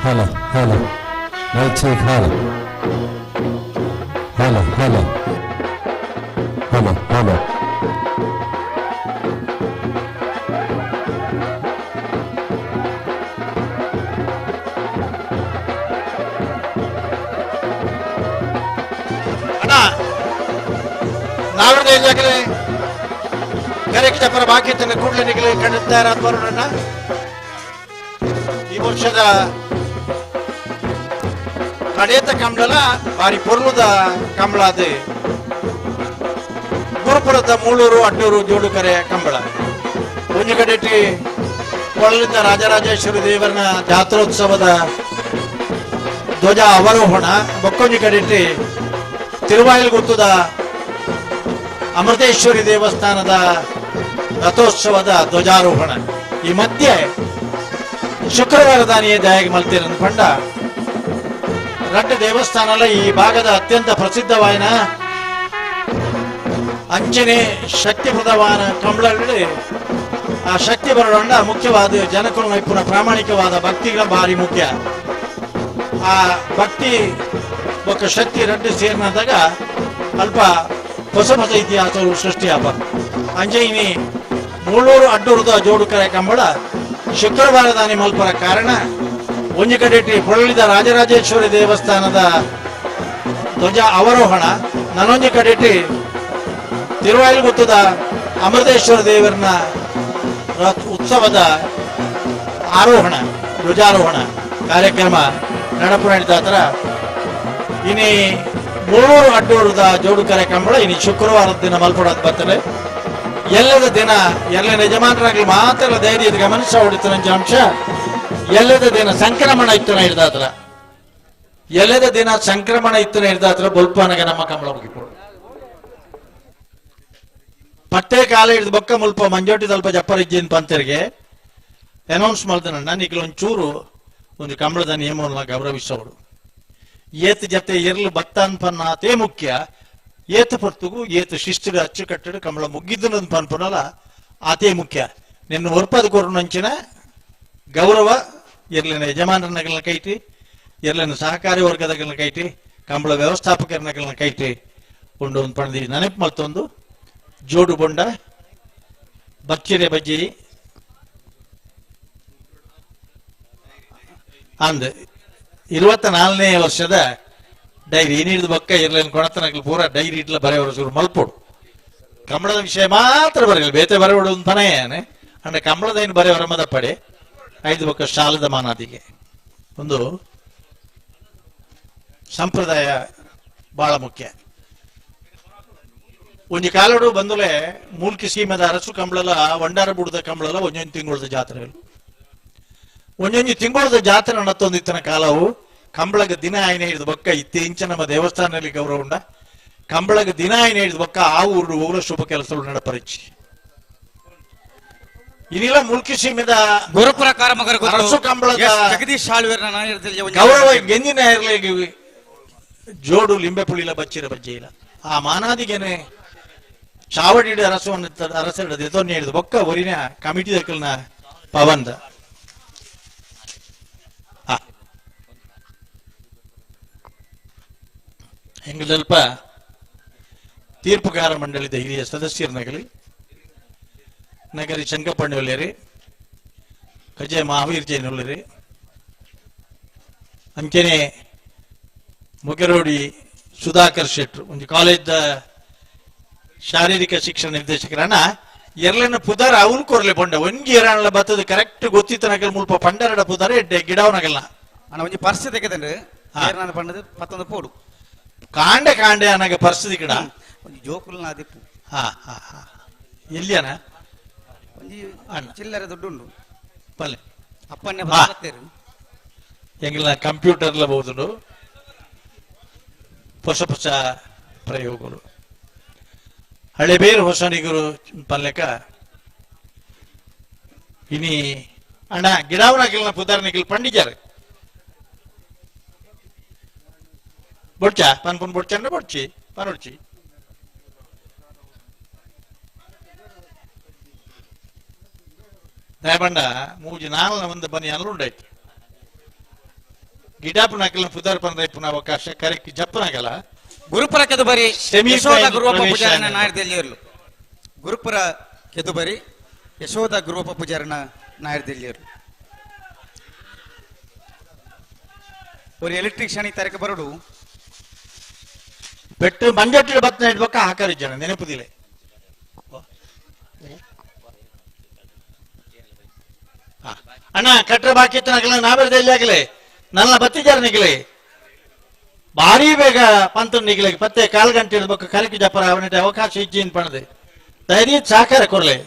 Hello hello mic check hello hello hello hello hello. ಅಣ್ಣ ನಾವೇ ಜಾಗಲೆ ಕರೆಕ್ಟ್ ಪರ ಬಾಕಿ ತನ್ನ ಕೂಡಲೇ ನಿಗಲಿ ಕಂಡಿದ್ದಾರೆ ಬರೋಣ. ಈ ವರ್ಷದ ಕಡೇತ ಕಂಬಳಲ ಬಾರಿ ಪೊರ್ಲುದ ಕಂಬಳ ಅದು ಗುರುಪುರದ ಮೂಳೂರು ಅಡ್ಡೂರು ಜೋಡುಕರೆ ಕಂಬಳ. ಒಂಜಿ ಕಡೆಟಿ ಕೊಳಲಿದ್ದ ರಾಜರಾಜೇಶ್ವರಿ ದೇವರನ ಜಾತ್ರೋತ್ಸವದ ಧ್ವಜ ಅವರೋಹಣ, ಬೊಕ್ಕೊಂಜಿ ಕಡೆಟಿ ತಿರುವಾಯಿಲ್ಗುತ್ತದ ಅಮೃತೇಶ್ವರಿ ದೇವಸ್ಥಾನದ ರಥೋತ್ಸವದ ಧ್ವಜಾರೋಹಣ. ಈ ಮಧ್ಯೆ ಶುಕ್ರವಾರ ದಾನಿಯೇ ದಯಾಗಿ ಮಲ್ತಿರನ್ನು ಪಂಡ ರಡ್ಡ ದೇವಸ್ಥಾನಲ ಈ ಭಾಗದ ಅತ್ಯಂತ ಪ್ರಸಿದ್ಧವಾದ ಅಂಚನೆ ಶಕ್ತಿಪ್ರದವಾದ ಕಂಬಳಲ್ಲಿ ಆ ಶಕ್ತಿ ಬರೋಣ ಮುಖ್ಯವಾದ ಜನಕುಲ ಇಪ್ಪುನ ಪ್ರಾಮಾಣಿಕವಾದ ಭಕ್ತಿಗಳ ಭಾರಿ ಮುಖ್ಯ. ಆ ಭಕ್ತಿ ಬೊಕ್ಕ ಶಕ್ತಿ ರಡ್ಡು ಸೇರಿನಾದಾಗ ಅಲ್ಪ ಹೊಸ ಹೊಸ ಇತಿಹಾಸವು ಸೃಷ್ಟಿಯಾಪ. ಅಂಜೈನಿ ಮೂಳೂರು ಅಡ್ಡೂರದ ಜೋಡುಕರೆ ಕಂಬಳ ಶುಕ್ರವಾರ ದಾನಿ ಮಲ್ಪರ ಕಾರಣ ಒಂಜಿ ಕಡೆಟಿ ಪೊಳಲಿದ ರಾಜರಾಜೇಶ್ವರಿ ದೇವಸ್ಥಾನದ ಧ್ವಜ ಅವರೋಹಣ, ನನೊಂಜಿ ಕಡೆಟಿ ತಿರುವಾಯಿಲ್ಗುತ್ತದ ಅಮೃತೇಶ್ವರ ದೇವರನ ಉತ್ಸವದ ಆರೋಹಣ ಧ್ವಜಾರೋಹಣ ಕಾರ್ಯಕ್ರಮ ನಡಪು ನಡೀತಾತ್ರ. ಇನಿ ಮೂಳೂರು ಅಡ್ಡೂರದ ಜೋಡುಕರೆ ಕಂಬಳ ಇನಿ ಶುಕ್ರವಾರದ ದಿನ ಮಲ್ಪಡೋದು ಬರ್ತದೆ. ಎಲ್ಲದ ದಿನ ಎಲ್ಲ ಯಜಮಾನರಾಗಲಿ ಮಾತ್ರ ಧೈರ್ಯದ ಗಮನಿಸ ಹೊಡಿತಾನ ಅಂಶ. ಎಲ್ಲದ ದಿನ ಸಂಕ್ರಮಣ ಇತ್ತನ ಹಿಡ್ದಾತ್ರ, ಎಲ್ಲದ ದಿನ ಸಂಕ್ರಮಣ ಇತ್ತನ ಹಿಡ್ದಾತ್ರ ಬೊಲ್ಪನಗ ನಮ್ಮ ಕಂಬಳ ಮುಗಿಪೋಡು. ಪಟ್ಟೆ ಕಾಲ ಹಿಡಿದು ಬೊಕ್ಕ ಮುಲ್ಪ ಮಂಜೋಟಿ ಸ್ವಲ್ಪ ಜಪ್ಪರಿಜ್ಜಿನ ಪಂತರಿಗೆ ಅನೌನ್ಸ್ ಮಾಡ್ತಾನ ನಿಕ್ಲೊಂಚೂರು ಒಂದು ಕಂಬಳದ ನಿಯಮವನ್ನು ಗೌರವಿಸೋಡು. ಏತ್ ಜತೆ ಇರ್ಲು ಬತ್ತಾನ್ ಪನ್ನ ಅತೇ ಮುಖ್ಯ. ಏತ ಪೊರ್ತುಗು ಏತು ಶಿಸ್ತು ಅಚ್ಚುಕಟ್ಟಡು ಕಂಬಳ ಮುಗ್ಗಿದ್ದು ಪನ್ಪುನಲ ಆತೇ ಮುಖ್ಯ. ನಿನ್ನ ಒರ್ಪದ ಕೊರುನಂಚಿನ ಗೌರವ ಇರ್ಲಿನ ಯಜಮಾನರನ್ನಗಳನ್ನ ಕೈಟಿ, ಇರ್ಲಿನ ಸಹಕಾರಿ ವರ್ಗದಗಳನ್ನ ಕೈಟಿ, ಕಂಬಳ ವ್ಯವಸ್ಥಾಪಕರನ್ನಗಳನ್ನ ಕೈಟಿ ಉಂಡು ಒಂದು ಪಣದಿ ನೆನಪು ಮತ್ತೊಂದು ಜೋಡು ಬೊಂಡ ಬಚ್ಚಿರೆ ಬಜ್ಜಿ ಅಂದ್ 24ನೇ ವರ್ಷದ ಡೈರಿ ಏನಿಡ್ದು ಬಕ್ಕ ಇರ್ಲಿನ ಕೊಣತನಗಳು ಪೂರ ಡೈರಿ ಇಡ್ಲ ಬರೆಯವರು ಶುರು ಮಲ್ಪೋಡು. ಕಂಬಳದ ವಿಷಯ ಮಾತ್ರ ಬರೆಯಲ್ಲ, ಬೇತೆ ಬರೆಯೋಡು ಒಂದು ಪನೇ ಅಂದ್ರೆ ಕಂಬಳದ ಏನು ಬರೆಯವರ ಮದಪಡೆ ಐದು ಬಕ್ಕ ಶಾಲದ ಮಾನಾದಿಗೆ ಒಂದು ಸಂಪ್ರದಾಯ ಬಹಳ ಮುಖ್ಯ. ಒಂಜಿ ಕಾಲಡು ಬಂದುಲೆ ಮೂಲ್ಕಿ ಸೀಮೆದ ಅರಸು ಕಂಬಳಲ ವಂಡಾರ ಬುಡದ ಕಂಬಳಲ ಒಂಜೊಂದು ತಿಂಗಳದ ಜಾತ್ರೆಗಳು ಒಂಜೊಂಜಿ ತಿಂಗಳದ ಜಾತ್ರೆ ನಡತ್ತೊಂದಿತ್ತನ ಕಾಲವು ಕಂಬಳಗ ದಿನ ಆಯ್ನೆ ಹಿಡಿದು ಬಕ್ಕ ಇತ್ತೆ ಇಂಚ ನಮ್ಮ ದೇವಸ್ಥಾನದಲ್ಲಿ ಗೌರವ ಉಂಡ ಕಂಬಳಗ ದಿನ ಆಯ್ನೆ ಹಿಡಿದು ಬಕ್ಕ ಆ ಊರು ಊರ ಶುಭ ಕೆಲಸಗಳು ನಡಪರಿಚಿ. ಇನ್ನಿಲ್ಲ ಮುಲ್ಕಿ ಸೀಮೆದ ಗುರುಪುರ ಕಾರಮಗರ ಅರಸು ಕಂಬಳದ ಜಗದೀಶ್ ಶಾಳ್ವೇರ್ನ ಗೌರವ ಗೆಂದಿನ ಇರಲಿ ಜೋಡು ಲಿಂಬೆ ಪುಳಿಲ ಬಚ್ಚಿರ ಬಜ್ಜೆ ಇಲ್ಲ ಆ ಮಾನಾದಿಗೆನೆ ಚಾವಡಿ ಅರಸವನ್ನು ಅರಸರ ದೆತೊನ್ನೆ ಹಿಡಿದು ಬೊಕ್ಕ ಒರಿನ ಕಮಿಟಿ ದಕ್ಕಲ್ನ ಪವಂದ. ಎಂಗಲ್ಪ ತೀರ್ಪುಗಾರ ಮಂಡಳಿದ ಹಿರಿಯ ಸದಸ್ಯರ ನಗಲಿ ನಗರಿ ಶಂಕಪಣ್ಣೊಲ್ಲೇರಿ ಕಜೆ ಮಹಾವೀರ್ ಜೈನೊಲ್ಲೇರಿ ಅಂಚನೆ ಮುಗೆರೋಡಿ ಸುಧಾಕರ್ ಶೆಟ್ರು ಒಂದು ಕಾಲೇಜ್ ಶಾರೀರಿಕ ಶಿಕ್ಷಣ ನಿರ್ದೇಶಕರನ್ನ ಎರಲಿನ ಪುದಾರ ಅವನು ಕೊರ್ಲೆ ಪೊಂಡ ಒಂಜಿ ಎರಲ ಬತ್ತದ ಕರೆಕ್ಟ್ ಗೊತ್ತಿತ್ತ ನಗಲ್ ಮುಲ್ಪ ಪಂಡರಡ ಪುದಾರ ಎಡ್ಡೆ ಗಿಡವನಗಲ್ನ ಅಣ್ಣ ಒಂಜಿ ಪರ್ಸ್ ತೆಗೆದಂಡು ಏರ್ನಾನ ಪಂಡದು ಪತ್ತೊಂದು ಪೋಡು ಕಾಂಡೆ ಕಾಂಡೆ ಅನಗ ಪರ್ಸ್ ಗಿಡ ಒಂಜಿ ಜೋಕುಲ್ನ ದಿಪ್ಪು. ಹಾ ಹಾ ಹಾ ಎಲ್ಲಿಯನ ಒಂಜಿ ಚಿಲ್ಲರೆ ದುಡ್ಡು ಉಂಡು ಪಲ್ಲೆ ಅಪ್ಪನ್ನೇ ಬರ್ತೇರು ಎಂಗಲ ಕಂಪ್ಯೂಟರ್ಲ ಬಹುದು ಹೊಸ ಹೊಸ ಪ್ರಯೋಗಗಳು ಹಳೆ ಬೇರು ಹೊಸನಿಗರು ಪಲ್ಲೆಕ ಇನಿ ಅಣ್ಣ ಗಿಡಾವನಾಗಿಲ್ಲ ಪುದಾರ್ನಿಗಿಲ್ ಪಂಡಿಜಾರ ಬೊಡ್ಚ ಪನ್ಪುನ್ ಬೊಡ್ಚ ಅಂದ್ರೆ ಬೊಡ್ಚಿ ಪನೊಡ್ಚಿ ದಯಬಂಡ ಮೂಜಿ ನಾಲ್ನ ಒಂದು ಬನ್ನಿ ಅಲ್ಲುಂಡಾಯ್ತು. ಗಿಡಾಪು ನಕಲ ಪುದರ್ ಪಂದ್ರ ಅವಕಾಶ ಕರೆಕ್ಟ್ ಜಪ್ಪನಾಗಲ್ಲ. ಗುರುಪುರ ಕೆದುಬರಿ ಯಶೋಧ ಗುರುವಪ್ಪ ಪೂಜಾರನ ನಾಯರ್ದೆಲ್ಲಿಯರ್ಲು. ಗುರುಪುರ ಕೆದುಬರಿ ಯಶೋಧ ಗುರುವಪ್ಪ ಪೂಜಾರನ ನಾಯರ್ದೆಲ್ಲಿಯರು. ஒரு ಎಲೆಕ್ಟ್ರಿಷಿಯನ್ ತರಕ ಬರಡು ಪೆಟ್ಟು ಮಂಜಟ್ಟಿನ ಬತ್ತನ ಇಡ್ಬೇಕ ಹಾಕಾರಿ ಜನ ನೆನಪುದಿಲ್ಲ. ಅಣ್ಣ ಕಟ್ರ ಬಾಕಿ ಇತ್ತು ನಾವೆಲ್ಲ ಆಗಲೇ ನನ್ನ ಬತ್ತಿಜಾರ ನಿಗಲೆ ಭಾರಿ ಬೇಗ ಪಂತ ನಿಗಲೆ ಪತ್ತೆ ಕಾಲು ಗಂಟೆ ಇಡ್ಬೇಕು ಕರಕಿ ಜಪರ ಅವನಿಗೆ ಅವಕಾಶ ಇಜ್ಜಿನ್ ಪಣದೆ ಧೈರ್ಯ ಸಹಕಾರ ಕೊಡ್ಲೆ.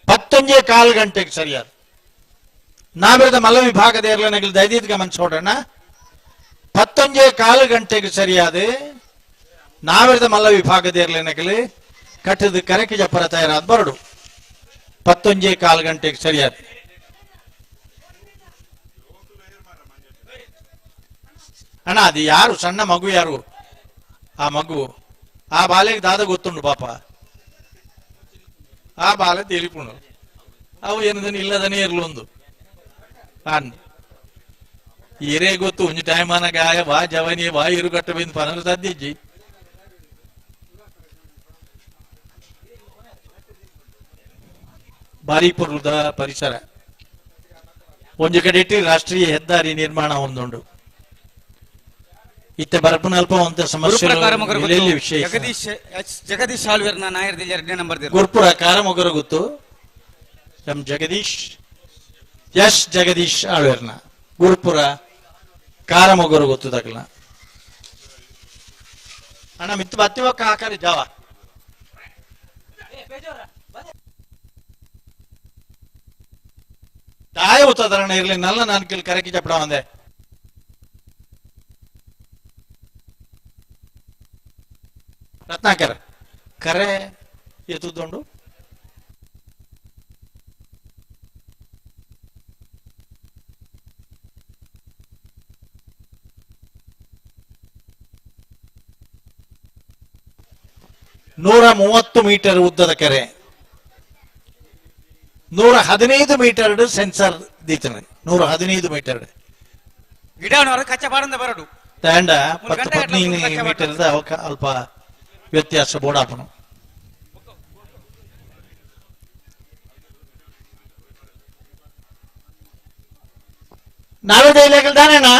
ಪತ್ತೊಂಜೆ ಕಾಲು ಗಂಟೆಗೆ ಸರಿಯಾದ ನಾವಿರದ ಮಲ ವಿಭಾಗದ ಏರ್ಲನಗಲ್ ದೈದೀದ್ ಗಮನಿಸೋಡೋಣ. ಪತ್ತೊಂಜೆ ಕಾಲು ಗಂಟೆಗೆ ಸರಿಯಾದ ನಾವಿರದ ಮಲ್ಲ ವಿಭಾಗದ ಏರ್ಲನಗಲಿ ಕಟ್ಟದ ಕರಕಿ ಜಪರ ತಯಾರಾದ ಬರಡು. ಪತ್ತೊಂಜೆ ಕಾಲು ಗಂಟೆಗೆ ಸರಿಯಾದ. ಅಣ್ಣ ಅದು ಯಾರು ಸಣ್ಣ ಮಗು ಯಾರು ಆ ಮಗು ಆ ಬಾಲೆಗೆ ದಾದ ಗೊತ್ತುಂಡು ಪಾಪ ಆ ಬಾಲೆ ತೇಲಿಪುಂಡು ಅವು ಏನದನ್ನ ಇಲ್ಲದನೇ ಇರ್ಲೊಂದು ಏರೇ ಗೊತ್ತು ಒಂಜಿ ಟೈಮ್ ಅನ ಗಾಯ ವಾ ಜವನಿ ವಾ ಇರು ಕಟ್ಟ ಬಿಂದು ಪನರು ಸದ್ದಿಜ್ಜಿ. ಭಾರಿ ಪುರದ ಪರಿಸರ ಒಂಜಿ ಕಡೆ ಇಟ್ಟು ರಾಷ್ಟ್ರೀಯ ಹೆದ್ದಾರಿ ನಿರ್ಮಾಣ ಒಂದುಂಡು. ಇತ್ತೆ ಬರಪುನಲ್ಪ ಅಂತ ಸಮಸ್ಯೆ ವಿಶೇಷ. ಜಗದೀಶ್ ಆಳ್ವೇರ್ನ ನಾಯರ್ದಲ್ಲಿ ಎರಡನೇ ನಂಬರ್ ಗುರುಪುರ ಕಾರಮೊಗರು ಗೊತ್ತು ಎಂ ಜಗದೀಶ್ ಎಸ್ ಜಗದೀಶ್ ಆಳ್ವೇರ್ನ ಗುರುಪುರ ಕಾರಮೊಗರು ಗೊತ್ತು ತಗಲ. ಅಣ್ಣ ಮಿತ್ತು ಬತ್ತಿವಕ್ಕ ಹಾಕಾರಿ ಜಾವ ತಾಯ ಉತ್ತದರಣ ಇರ್ಲಿ ನಲ್ಲ ನಾನು ಕೆಲ್ ಕರಕಿ ಚಪ್ಪಡ ಒಂದೆ. ರತ್ನಾಕರ್ ಕರೆ ಎತ್ತುದುಂಡು. 130 ಮೀಟರ್ ಉದ್ದದ ಕೆರೆ, 115 ಮೀಟರ್ ಸೆನ್ಸರ್ ದೀತನೆ, 115 ಮೀಟರ್ ಗಿಡವನವರ ಕಚ್ಚ ಬಾರಂದ ಬರಡು ತಾಂಡ 10-15 ಮೀಟರ್ ಅಲ್ಪ ವ್ಯತ್ಯಾಸ ಬೋಡಾಪನು. ನಾವೇ ದಾನೇನಾ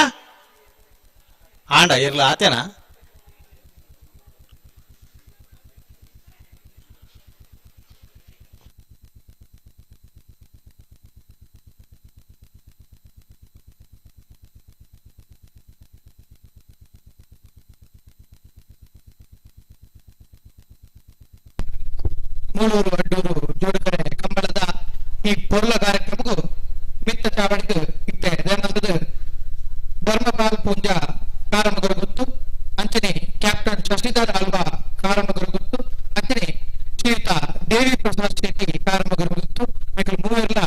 ಆಂಡ ಇರ್ಲ ಆತೇನಾ? ಮೂಳೂರು ಅಡ್ಡೂರು ಜೋಡುಕರೆ ಕಂಬಳದ ಈ ಪೊರ್ಲ ಕಾರ್ಯಕ್ರಮಕ್ಕೂ ಮಿತ್ತ ಚಾವಡಿಗೆ ಇತ್ತೆ ದೇವನಂದದ ಧರ್ಮಪಾಲ್ ಪೂಂಜಾ ಕಾರಮಗರು ಗುತ್ತು, ಅಂಚನೆ ಕ್ಯಾಪ್ಟನ್ ಶಶಿಧರ್ ಅಲ್ವಾ ಕಾರಮಗರು ಗುತ್ತು, ಅಂಚನೆ ಶ್ರೀಯುತ ದೇವಿ ಪ್ರಸಾದ್ ಶೆಟ್ಟಿ ಕಾರಮಗರು ಗುತ್ತು, ಮಿಕ್ಕಲ್ ಮೂವೆರ್ಲ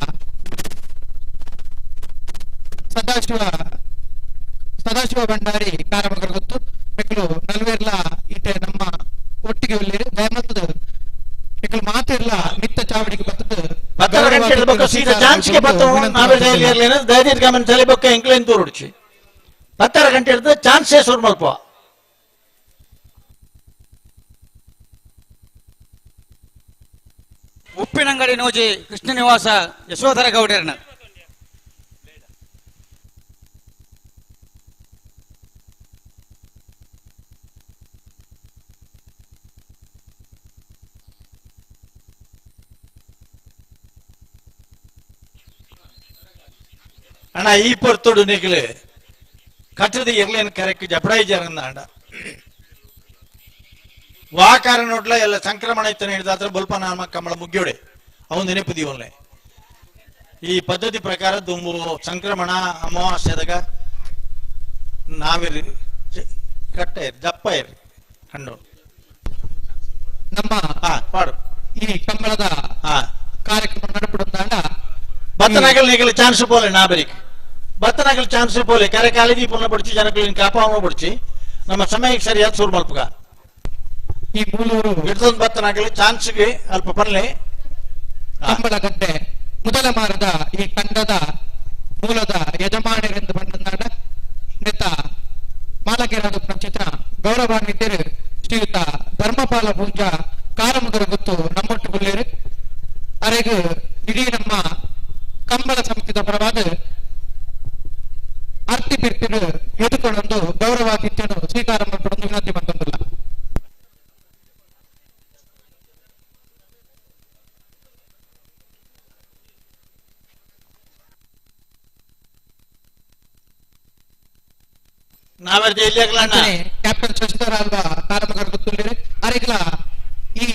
ಸದಾಶಿವ ಭಂಡಾರಿ ಕಾರಮಗರು ಗುತ್ತು, ಮಿಕ್ಕಲು ನಲ್ವೇರ್ಲ ಇಟ್ಟೆ ನಮ್ಮ ಒಟ್ಟಿಗೆ ಉಳ್ಳೇರು ದಯಮತ್ತದ ಮಿಕ್ಕಲು ಮಾತಿರ್ಲ ಮಿತ್ತ ಚಾವಡಿಗೆ ಬತ್ತದ 10 ಗಂಟೆ ಇರ್ತದೆ ಚಾನ್ಸೇ ಶುರು ಮಲ್ಪ. ಉಪ್ಪಿನಂಗಡಿ ನೋಜಿ ಕೃಷ್ಣ ನಿವಾಸ ಯಶೋಧರ ಗೌಡರನ ಅಣ್ಣ ಈ ಪೊರ್ತುಡು ನಿಗಲು ಕಟ್ಟದ ಇರ್ಲೇನು ಕರೆಕ್ಟ್ ಜಪಡಾಯಿ ಜರಂದ ಅಣ್ಣ ವಾಕಾರ ನೋಡ್ಲ ಎಲ್ಲ ಸಂಕ್ರಮಣ ಇತ್ತನ ಹಿಡಿದಾತ್ರ ಬಲ್ಪ ನಾಮ ಕಮಲ ಮುಗ್ಯೋಡೆ ಅವನು ನೆನಪು ದೀವನ್ಲೆ. ಈ ಪದ್ಧತಿ ಪ್ರಕಾರ ದುಂಬು ಸಂಕ್ರಮಣ ಅಮಾವಾಸ್ಯದಾಗ ನಾವಿರಿ ಕಟ್ಟ ಇರಿ ಜಪ್ಪ ಇರಿ ಹಣ್ಣು ನಮ್ಮ ಪಾಡು ಈ ಕಂಬಳದ ಕಾರ್ಯಕ್ರಮ ನಡಪಡುತ್ತಾಂಡ ಬತ್ತನಗಲ್ ನಿಗಲ ಚಾನ್ಸ್ ಪೋಲೆ ನಾಬರಿಕ್ ಬತ್ತನಗಲ್ ಚಾನ್ಸ್ ಪೋಲೆ ಕರೆ ಕಾಲೇಜಿ ಪುನಃ ಬಡ್ಚಿ ಜನಕ್ಕೆ ಕಾಪಾವಣ ಬಡ್ಚಿ ನಮ್ಮ ಸಮಯಕ್ಕೆ ಸರಿಯಾದ ಸೂರ್ ಮಲ್ಪಗ ಈ ಮೂಲೂರು ಹಿಡ್ದೊಂದು ಬತ್ತನಗಲ್ ಚಾನ್ಸ್ಗೆ ಅಲ್ಪ ಪರ್ಲೆ ಕಂಬಳಗಡ್ಡೆ ಮೊದಲ ಮಾರದ ಈ ತಂಡದ ಮೂಲದ ಯಜಮಾನರೆಂದು ಬಂದಂದಾಡ ನೆತ್ತ ಮಾಲಕರಾದ ಚಿತ್ರ ಗೌರವಾನ್ವಿತರು ಶ್ರೀಯುತ ಧರ್ಮಪಾಲ ಪೂಂಜಾ ಕಾರಮುಗರ ಗೊತ್ತು ನಮ್ಮೊಟ್ಟು ಗುಲ್ಲೇರು ಅರೆಗು ಇಡೀ ನಮ್ಮ ಕಂಬಳ ಸಮಿತಿದ ಪರವಾದ ಅರ್ತಿ ಪಿರ್ತಿರು ಎದುಕೊಂಡು ಗೌರವಾತಿಥ್ಯನು ಸ್ವೀಕಾರ ಮಾಡಿಕೊಂಡು ವಿನಂತಿ ಬಂದಲ್ಲ. ಕ್ಯಾಪ್ಟನ್ ಶಶಿಧರ್ ಅಲ್ವಾ ಕಾರಮಗರ ಗೊತ್ತುಳ್ಳಿರು ಅರೆಗ್ಲ ಈ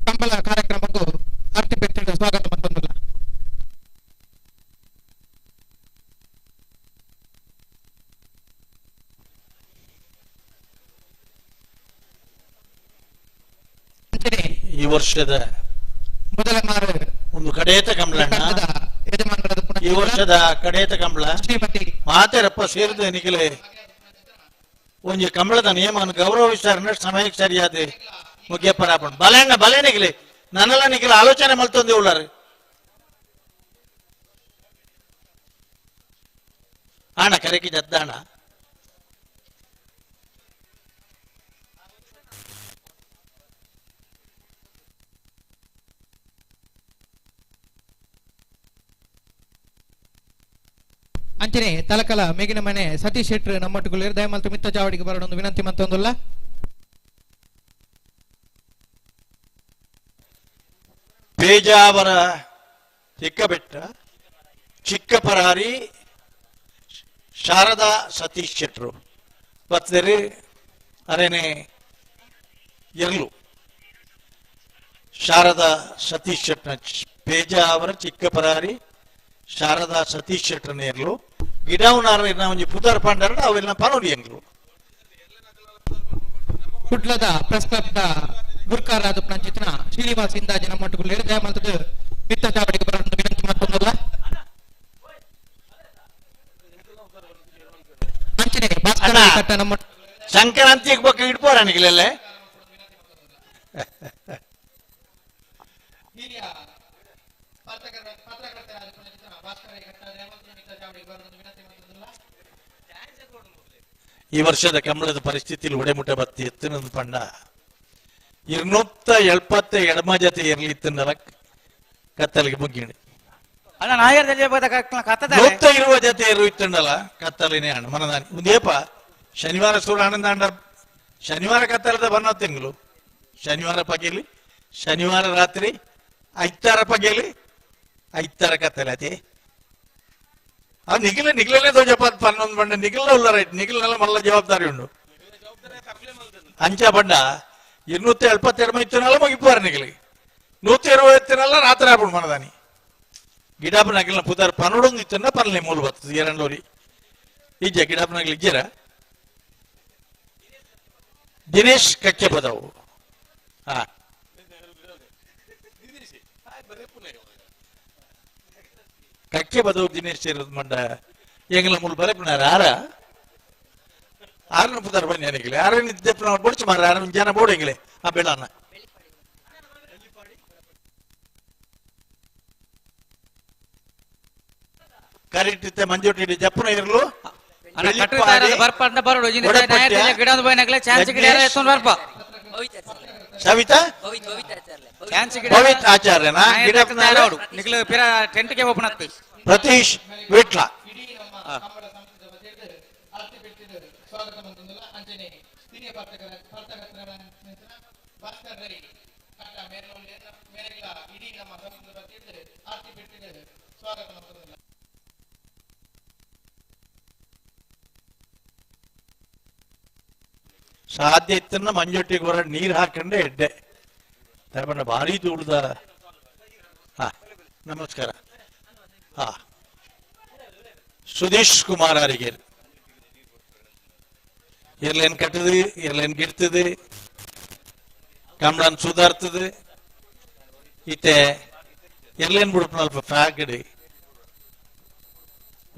ಕಂಬಳ ಕಾರ್ಯಕ್ರಮಕ್ಕೂ ಅರ್ತಿ ಪಿರ್ತಿರು ಸ್ವಾಗತ ಬಂದಲ್ಲ. ಈ ವರ್ಷದ ಮೊದಲ ಮಾರು ಒಂದು ಕಡೇತ ಕಂಬಳ ಈ ವರ್ಷದ ಕಡೇತ ಕಂಬಳ ಮಾತೆರಪ್ಪ ಸೇರಿದ ನಿಖಲೆ ಒಂಜಿ ಕಂಬಳದ ನಿಯಮವನ್ನು ಗೌರವಿಸಾರ ಸಮಯಕ್ಕೆ ಸರಿಯಾದ ಮುಖ್ಯಪರಾಪಣ ಬಲೆಣ್ಣ ಬಲೆ ನಿಖಲೆ ನನ್ನೆಲ್ಲ ನಿಖಲ ಆಲೋಚನೆ ಮಲ್ತೊಂದು ಉಳ್ಳಾರು ಆಣ ಕರೆಕಿ ಜದ್ದಾಣ ಅಂಚನೆ ತಲಕಲ ಮೇಗಿನ ಮನೆ ಸತೀಶ್ ಶೆಟ್ರು ನಮ್ಮೊಟ್ಟುಗುಳ್ಳೇರು ದಯಮಲ್ತು ಮಿತ್ತ ಚಾವಡಿಗೆ ಬರೋಣೊಂದು ವಿನಂತಿ ಮತ್ತೊಂದುಲ್ಲ. ಪೇಜಾವರ ಚಿಕ್ಕಬೆಟ್ಟ ಚಿಕ್ಕಪರಾರಿ ಶಾರದಾ ಸತೀಶ್ ಶೆಟ್ರು ಬತ್ತರಿ ಅರೇನೆ ಎರ್ಲು ಶಾರದಾ ಸತೀಶ್ ಶೆಟ್ನ ಪೇಜಾವರ ಚಿಕ್ಕಪರಾರಿ ಶಾರದಾ ಸತೀಶ್ ಶೆಟ್ಟರ್ ನೇರ್ಲು ಗಿಡವನಾರ ಒಂಜಿ ಪುದರ್ ಪಂಡರ ಅವೆಲ್ಲ ಪನೋಡಿ ಎಂಗ್ಲು ಕುಡ್ಲದ ಪ್ರೆಸ್ ಕ್ಲಬ್ ದ ಗುರ್ಕಾರಾದ ಪ್ರಂಚಿತನ ಶ್ರೀನಿವಾಸ್ ಇಂದಾಜಿ ನಮ್ಮೊಟ್ಟುಗುಳ್ಳೇರು ದಯಮಲ್ತದ ಮಿತ್ತ ಚಾವಡಿಗೆ ಬರೋಣ ವಿನಂತಿ ಮತ್ತೊಂದಲ್ಲ. ಅಂಚನೆ ಭಾಸ್ಕರ ಕಟ್ಟ ನಮ್ಮ ಸಂಕ್ರಾಂತಿಗೆ ಬೊಕ್ಕ ಇಡ್ಪೋರ ನಿಗಲೆಲ್ಲ ಈ ವರ್ಷದ ಕಂಬಳದ ಪರಿಸ್ಥಿತಿಯಲ್ಲಿ ಒಡೆಮುಟ್ಟ ಬತ್ತಿ ಎತ್ತಿನ ಪಂಡ 270 ಎಡಮ ಜೊತೆ ಇರಲಿ ಇತ್ತನ್ನಲ್ಲ ಕತ್ತಲಿಗೆ ಮುಗ್ಗಿಣಿ 120 ಜೊತೆ ಇರು ಇತ್ತನ್ನಲ್ಲ ಕತ್ತಲಿನೇ ಹಣ್ಣು ಮನದಾನಿ ಒಂದೇಪ ಶನಿವಾರ ಸೂರ ಆನಂದ ಅಂಡ ಶನಿವಾರ ಕತ್ತಲದ ಬನ್ನ ತಿಂಗಳು ಶನಿವಾರ ಪಗೇಲಿ ಶನಿವಾರ ರಾತ್ರಿ ಐತಾರ ಪಗೇಲಿ ಐತಾರ ಕತ್ತಲೆ ಆ ನಿಖಿಲ ನಿಖಿಲನೇ ದೋಜಪಾತ್ ಪನ್ನೊಂದು ಬಂಡ ನಿಖಿಲ ಉಲ್ಲ ರೈಟ್ ನಿಖಿಲ್ನೆಲ್ಲ ಮಲ್ಲ ಜವಾಬ್ದಾರಿ ಉಂಡು ಅಂಚ ಬಂಡ 272 ಇತ್ತನಲ್ಲ ಮುಗಿಪಾರ ನಿಖಲಿ 120 ರಾತ್ರಿ ಆಪುಂಡು ಮನದಾನಿ ಗಿಡಾಪ ನಗಿಲ್ನ ಪುದಾರ್ ಪನ್ನೊಂದು ಇತ್ತನ್ನ ಪನ್ಲೆ ಮೂಲು ಬರ್ತದೆ ಎರಡೋರಿ ಇಜ್ಜ ಗಿಡಾಪ ನಗಲಿ ಇಜ್ಜರ ದಿನೇಶ್ ಕಕ್ಕೆ ಬದವು ಹಾ ಕಕ್ಕೆ ಬದವು ದಿನೇಶ್ ಇರೋದು ಮಂಡ ಎಂಗಲ ಮೂಲು ಬರಪುನಾರ ಆರ ಆರನ ಪುದಾರ್ ಬನ್ನಿ ಅನಿಗಲೆ ಆರನ ಇದ್ದೆ ಬೊಡ್ಚು ಮಾರ ಆರನ ಜನ ಬೋಡು ಎಂಗಲೆ ಆ ಬೆಳನ್ನ ಕರೆಕ್ಟ್ ಮಂಜೋಟಿ ಜಪ್ಪನ ಇರಲು ಸವಿತಾ ಭವಿತ್ ಆಚಾರ್ಯನ ಪ್ರತೀಶ್ ವಿಟ್ಲ ಸಾಧ್ಯ ಇತ್ತನ್ನ ಮಂಜೊಟ್ಟಿಗೆ ಹೊರ ನೀರು ಹಾಕೊಂಡೆ ಎಡ್ಡೆ ತರಬಣ್ಣ ಭಾರಿ ಧೂಳ್ದ. ಹಾ ನಮಸ್ಕಾರ. ಹಾ ಸುದೇಶ್ ಕುಮಾರ್ ಅವರಿಗೆ ಎರ್ಲೇನ್ ಕಟ್ಟದು ಎರ್ಲೇನ್ ಗಿಡ್ತದೆ ಕಮಳನ್ ಸುಧಾರ್ತದೆ ಇತ್ತೆ ಎರ್ಲೇನ್ ಬಿಡ್ಪನಲ್ಪ ಫ್ಯಾಗಡಿ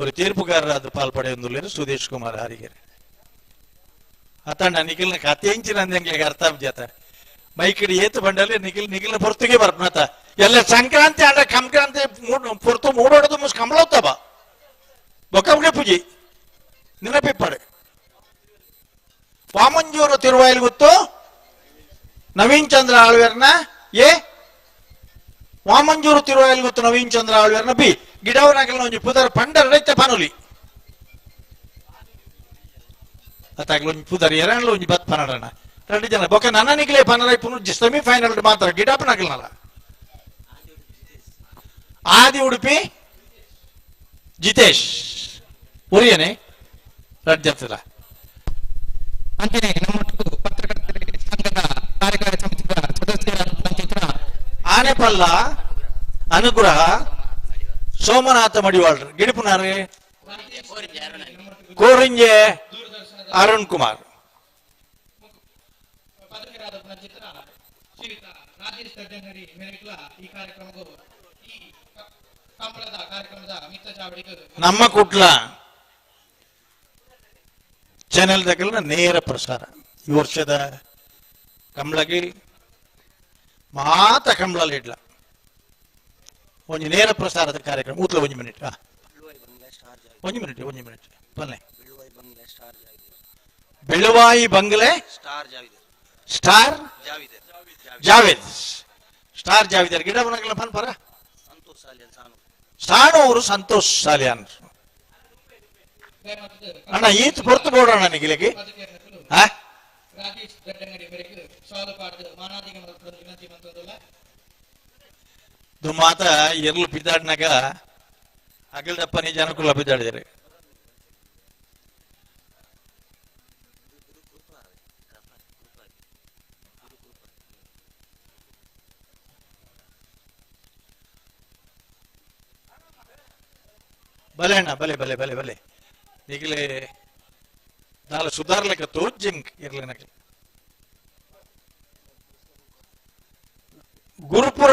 ಒಂದು ತೀರ್ಪುಗಾರರಾದ ಪಾಲ್ಪಡೆಯೊಂದುಲ್ಲೇರು ಸುದೇಶ್ ಕುಮಾರ್ ಹಾರಿಗೆರೆ. ಅತಣ್ಣ ನಿಖಿಲ್ನ ಕತೆ ನಂದಂಗ್ಲಿಗೆ ಅರ್ಥ ಜಾತ ಮೈಕಿಡಿ ಏತು ಬಂಡಲ್ಲಿ ನಿಖಿಲ್ ನಿಖಿಲ್ನ ಪೊರ್ತುಗೆ ಬರ್ಪನತ ಎಲ್ಲ ಸಂಕ್ರಾಂತಿ ಆಡ ಕಂಕ್ರಾಂತಿ ಪೊರ್ತು ಮೂಡೋಡದು ಮುಸ್ ಕಂಬಳೋತ್ತಬ ಬೊಕ್ಕಂಗೆ ಪೂಜಿ ನೆನಪಿಪ್ಪಾಡು. ವಾಮಂಜೂರು ತಿರುವಾಯಿಲ್ ಗೊತ್ತು ನವೀನ್ ಚಂದ್ರ ಆಳ್ವೇರ್ನ ಎ, ವಾಮಂಜೂರು ತಿರುವಾಯಿಲ್ ಗೊತ್ತು ನವೀನ್ ಚಂದ್ರ ಆಳ್ವೇರ್ನ ಬಿ, ಗಿಡವನಾಗಲ ಒಂಜಿ ಪುದರ್ ಪಂಡರ್ ರೈತ ಪನುಲಿ ಅತ್ತಾಗಲ ಒಂಜಿ ಪುದರ್ ಎರಣ್ಲ ಒಂಜಿ ಬತ್ ಪನಡಣ రెండు ಜನ ಬೊಕ್ಕ ನನ್ನ ನಿಗಲೇ ಪನರ ಪುನರ್ ಸೆಮಿಫೈನಲ್ ಮಾತ್ರ ಗಿಡಪ್ಪನಾಗಲ್ನಲ್ಲ. ಆದಿ ಉಡುಪಿ ಜಿತೇಶ್ ಉರಿಯನೆ ರಡ್ಜಲ್ಲ. ಅಂತೆಯೇ ನಮ್ಮೊಟ್ಟಿಗೂ ಪತ್ರಕರ್ತರ ಸಂಘದ ಕಾರ್ಯಕಾರಿ ಸಮಿತಿಯ ಸದಸ್ಯರಾದ ಆನೆಪಲ್ಲ ಅನುಗ್ರಹ ಸೋಮನಾಥ ಮಡಿವಾಳ್ರು ಗಿಡಿಪುನಾರೆ ಕೋರಿಂಜೆ ಅರುಣ್ ಕುಮಾರ್ ನಮ್ಮ ಕುಟ್ಲ ಚಾನೆಲ್ ದಗಲ್ನ ನೇರ ಪ್ರಸಾರ. ಈ ವರ್ಷದ ಕಂಬಳಗಿ ಮಾತ ಕಂಬಳಲ್ಲಿ ಇಡ್ಲ ಒಂಜಿ ನೇರ ಪ್ರಸಾರದ ಕಾರ್ಯಕ್ರಮ. ಊತ್ಲ ಒಂಜಿ ಮಿನಿಟ್, ಒಂಜಿ ಮಿನಿಟ್, ಒಂಜಿ ಮಿನಿಟ್ ಬನ್ನಿ. Beluvai bungalow star Javed, star Javed ಗಿಡ ಬನಗಲ ಪನ್ಪರ ಸಾಣೂರು ಸಂತೋಷ್ ಸಾಲಿಯಾನ್ ಅಣ್ಣ ಈತ್ ಪೊರ್ತು ಬೋಡೋಣ ನಿಗಿಲಿಗೆ. ದುಮಾತ ಎರ್ಲು ಬಿದ್ದಾಡ್ನಾಗ ಅಗಲ್ದಪ್ಪನಿ ಜನಕುಲ ಬಿದ್ದಾಡಿದ್ದಾರೆ. ಬಲೆ ಅಣ್ಣ, ಬಲೆ ಬಲೆ ಬಲೆ ಬಲೆ ಈಗಲೇ ದಾಲ ಸುಧಾರ್ಲಿಕ್ಕೆ ತೋಜಿಂಗ್ ಇರ್ಲಿ ನಗಲಿ. ಗುರುಪುರ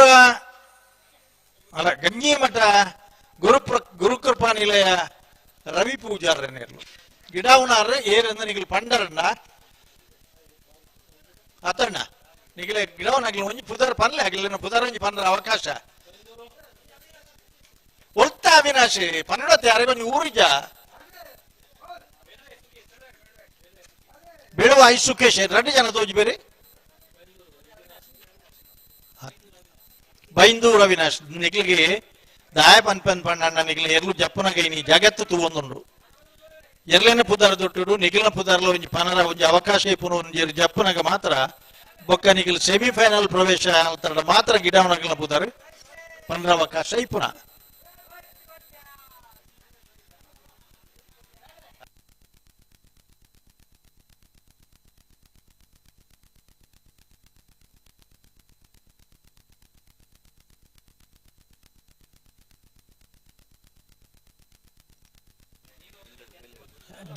ಅಲ್ಲ ಗಂಜಿಮಠ ಗುರುಕೃಪಾ ನಿಲಯ ರವಿ ಪೂಜಾರನೇರ್ಲು ಗಿಡಾವನಾರ ಏರಂದ ನಿಗಲು ಪಂಡರಣ್ಣ ಅತಣ್ಣ ನಿಗಲೆ ಗಿಡವನಾಗ್ಲಿ ಒಂಜಿ ಪುದಾರ್ ಪನ್ಲೆ ಆಗಲಿ ಪುದಾರ್ ಒಂಜಿ ಪಂಡ್ರ ಅವಕಾಶ ಒಲ್ತ ಅವಿನಾಶಿ ಪನ್ನಡತೆ ಯಾರಿಗ ಒಂಜಿ ಊರಿಜ ಬೆಳುವ ಸುಖೇಶ್ ಎರಡು ಜನ ತೋಜಿ ಬೇರೆ ಬೈಂದೂರು ಅವಿನಾಶ್ ನಿಕ್ಲಿಗೆ ದಾಯ ಪನ್ ಪನ್ ಪಣ್ಣ ನಿಕ್ಲಿ ಎರ್ಲು ಜಪ್ಪನಗೈನಿ ಜಗತ್ತು ತೂವೊಂದುಂಡು ಎರ್ಲೇನ ಪುದಾರ ದೊಟ್ಟುಡು ನಿಖಿಲ್ನ ಪುದಾರ್ಲ ಒಂಜಿ ಪನರ ಒಂಜಿ ಅವಕಾಶ ಇಪ್ಪುನು ಒಂಜಿ ಜಪ್ಪನಗ ಮಾತ್ರ ಬೊಕ್ಕ ನಿಖಿಲ್ ಸೆಮಿಫೈನಲ್ ಪ್ರವೇಶ ಅಂತರ ಮಾತ್ರ ಗಿಡವನಗಲ್ನ ಪುದಾರ ಪನರ ಅವಕಾಶ ಇಪ್ಪುನ.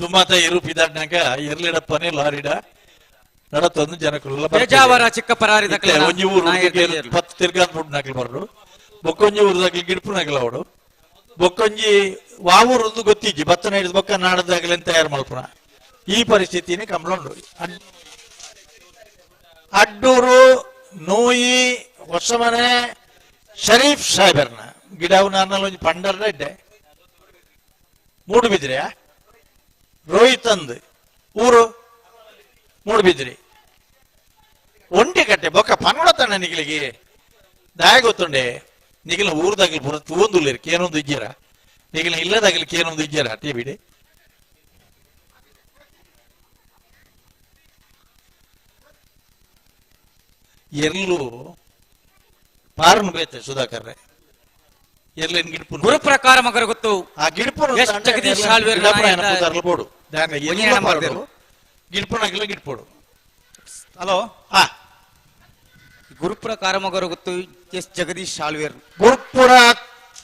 ದುಮಾತ ಇರುಪಿದಾಡ್ನಾಗ ಎರ್ಲಿಡಪ್ಪನೆ ಲಾರಿಡ ನಡತೊಂದು ಜನಕುಲ್ಲ ಬೇಜಾವರ ಚಿಕ್ಕಪರಾರಿ ದಕ್ಕಲ ಒಂಜಿ ಊರು ಪತ್ತು ತಿರ್ಗಾದ್ ಮುಡ್ನಾಕ್ಲು ಬರ್ರು ಬೊಕ್ಕೊಂಜಿ ಊರುದಾಗ್ಲಿ ಗಿಡ್ಪುನಾಗ್ಲ ಅವಡು ಬೊಕ್ಕೊಂಜಿ ವಾವೂರೊಂದು ಗೊತ್ತಿಜ್ಜಿ ಬತ್ತನ ಹಿಡಿದು ಬೊಕ್ಕ ನಾಡದಾಗ್ಲಿ ಅಂತ ತಯಾರು ಮಲ್ಪುನ ಈ ಪರಿಸ್ಥಿತಿನೇ ಕಂಬಳೊಂಡು. ಅಡ್ಡೂರು ನೋಯಿ ಹೊಸಮನೆ ಶರೀಫ್ ಸಾಹೇಬರ್ನ ಗಿಡವು ಒಂಜಿ ಪಂಡರ್ನ ಇಡ್ಡೆ ಮೂಡುಬಿದ್ರೆಯಾ ರೋಹಿತ್ ಅಂದ್ ಊರು ಮೂಡುಬಿದ್ರಿ ಒಂಟಿ ಕಟ್ಟೆ ಬೊಕ್ಕ ಪನ್ವಡತಣ್ಣ ನಿಗಿಲಿಗೆ ದಾಯ ಗೊತ್ತುಂಡೆ ನಿಗಿಲ ಊರ್ದಾಗಲಿ ಪೂರ ತೂವೊಂದುಲ್ಲೇರು ಕೇನೊಂದು ಇಜ್ಜರ ನಿಗಿಲ ಇಲ್ಲದಾಗಲಿ ಕೇನೊಂದು ಇಜ್ಜರ ಟಿ ಬಿಡಿ ಎರ್ಲು ಪಾರನು ಬೇತೆ ಸುಧಾಕರ್ ಎರ್ಲೇನ್ ಗಿಡ್ಪು ಗುರುಪ್ರಕಾರ ಮಗರ ಗೊತ್ತು ಆ ಗಿಡ್ಪು ಎಸ್ ಜಗದೀಶ್ ಆಳ್ವೇರ್ ಬೋಡು ಗಿಡ್ಪುನಾಗಿಲ್ಲ ಗಿಡ್ಪೋಡು. ಹಲೋ, ಗುರುಪುರ ಕಾರಮಗರ ಗೊತ್ತು ಎಸ್ ಜಗದೀಶ್ ಆಳ್ವೇರ್. ಗುರುಪುರ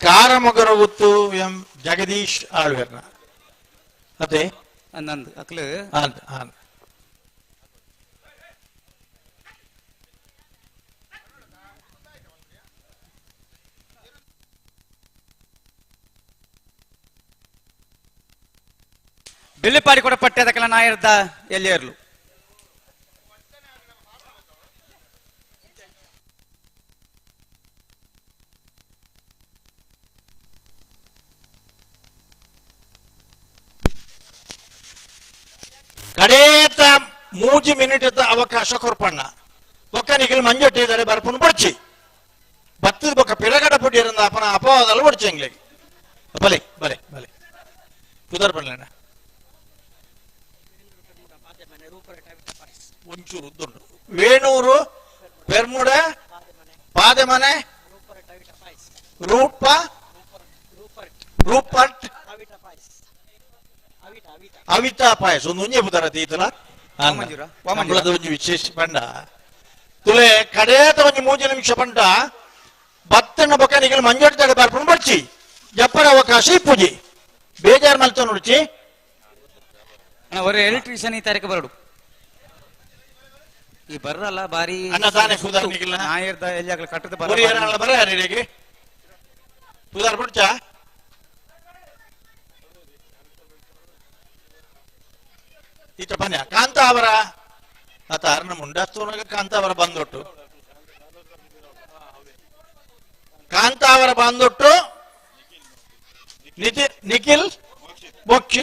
ಕಾರಮಗರ ಗೊತ್ತು ಎಂ ಜಗದೀಶ್ ಆಳ್ವೇರ್ನ ಅದೇ ನಂದು ಅಕ್ಲು. ಬೆಳ್ಳಿಪಾಡಿ ಕೂಡ ಪಟ್ಯದಕಲ ನಾಯರ್ದ ಎಲ್ಲಿಯರ್ಲು ಕಡೇತ 3 ಮಿನಿಟ್ ಅವಕಾಶ ಕೊರ್ಪಣ್ಣ ಬೊಕ್ಕನಿಗೆ ಮಂಜೊಟ್ಟಿದ್ದಾರೆ ಬರ್ಪುನ್ ಬಡ್ಚಿ ಬತ್ತದ ಬೊಕ್ಕ ಪಿರಗಡ ಪುಡಿಯರಂದ ಅಪನ ಅಪವಾದಲ್ಲ ಬಡ್ಚಿ ಎಂಗ್ಲಿಗೆ ಬಲೆ ಬಲೆ ಬಲೆ ಪುದರ್ ಬರಲೇಣ ಒಂಚೂರು ಉದ್ದುಂಡು ವೇಣೂರು ಪೆರ್ಮುಡ ಪಾದೆಮನೆ ರೂಪ ರೂಪರ್ಟ್ ಅವಿತಾ ಪಾಯಸ ಒಂದು ಒಂಜೆ ಪುದರ ತೀತಲ ಕಂಬಳದ ಒಂಜಿ ವಿಶೇಷ ಪಂಡ ತುಲೆ ಕಡೇತ ಒಂಜಿ 3 ನಿಮಿಷ ಪಂಡ ಬತ್ತಣ್ಣ ಬೊಕ್ಕನಿಗೆ ಮಂಜೊಡ್ತಾಡೆ ಬರ್ಪುನ್ ಬಡ್ಚಿ ಜಪ್ಪರ ಅವಕಾಶ ಇಪ್ಪುಜಿ ಬೇಜಾರ್ ಮಲ್ತ ನೋಡ್ಚಿ ಒರೆ ಎಲೆಕ್ಟ್ರಿಷಿಯನ್ ಈ ತಾರೀಕು ಬರಡು ಈ ಬರ್ರಲ್ಲ ಬಾರಿ ಅಣ್ಣ ತಾನೇ ಪುದರ್ ನಿಗಿಲ್ಲ ನಾಯರ್ದ ಎಲ್ಲಿ ಕಟ್ಟದ ಬರ ಬರ ಯಾರಿಗೆ ಪುದರ್ ಬಡ್ಚಾ ಈತ ಪನ್ಯ ಕಾಂತಾವರ ಆತ ಅರ್ನ ಮುಂಡಸ್ತೂನಾಗ ಕಾಂತಾವರ ಬಂದೊಟ್ಟು ಕಾಂತಾವರ ಬಂದೊಟ್ಟು ನಿಖಿಲ್ ಮೋಕ್ಷಿ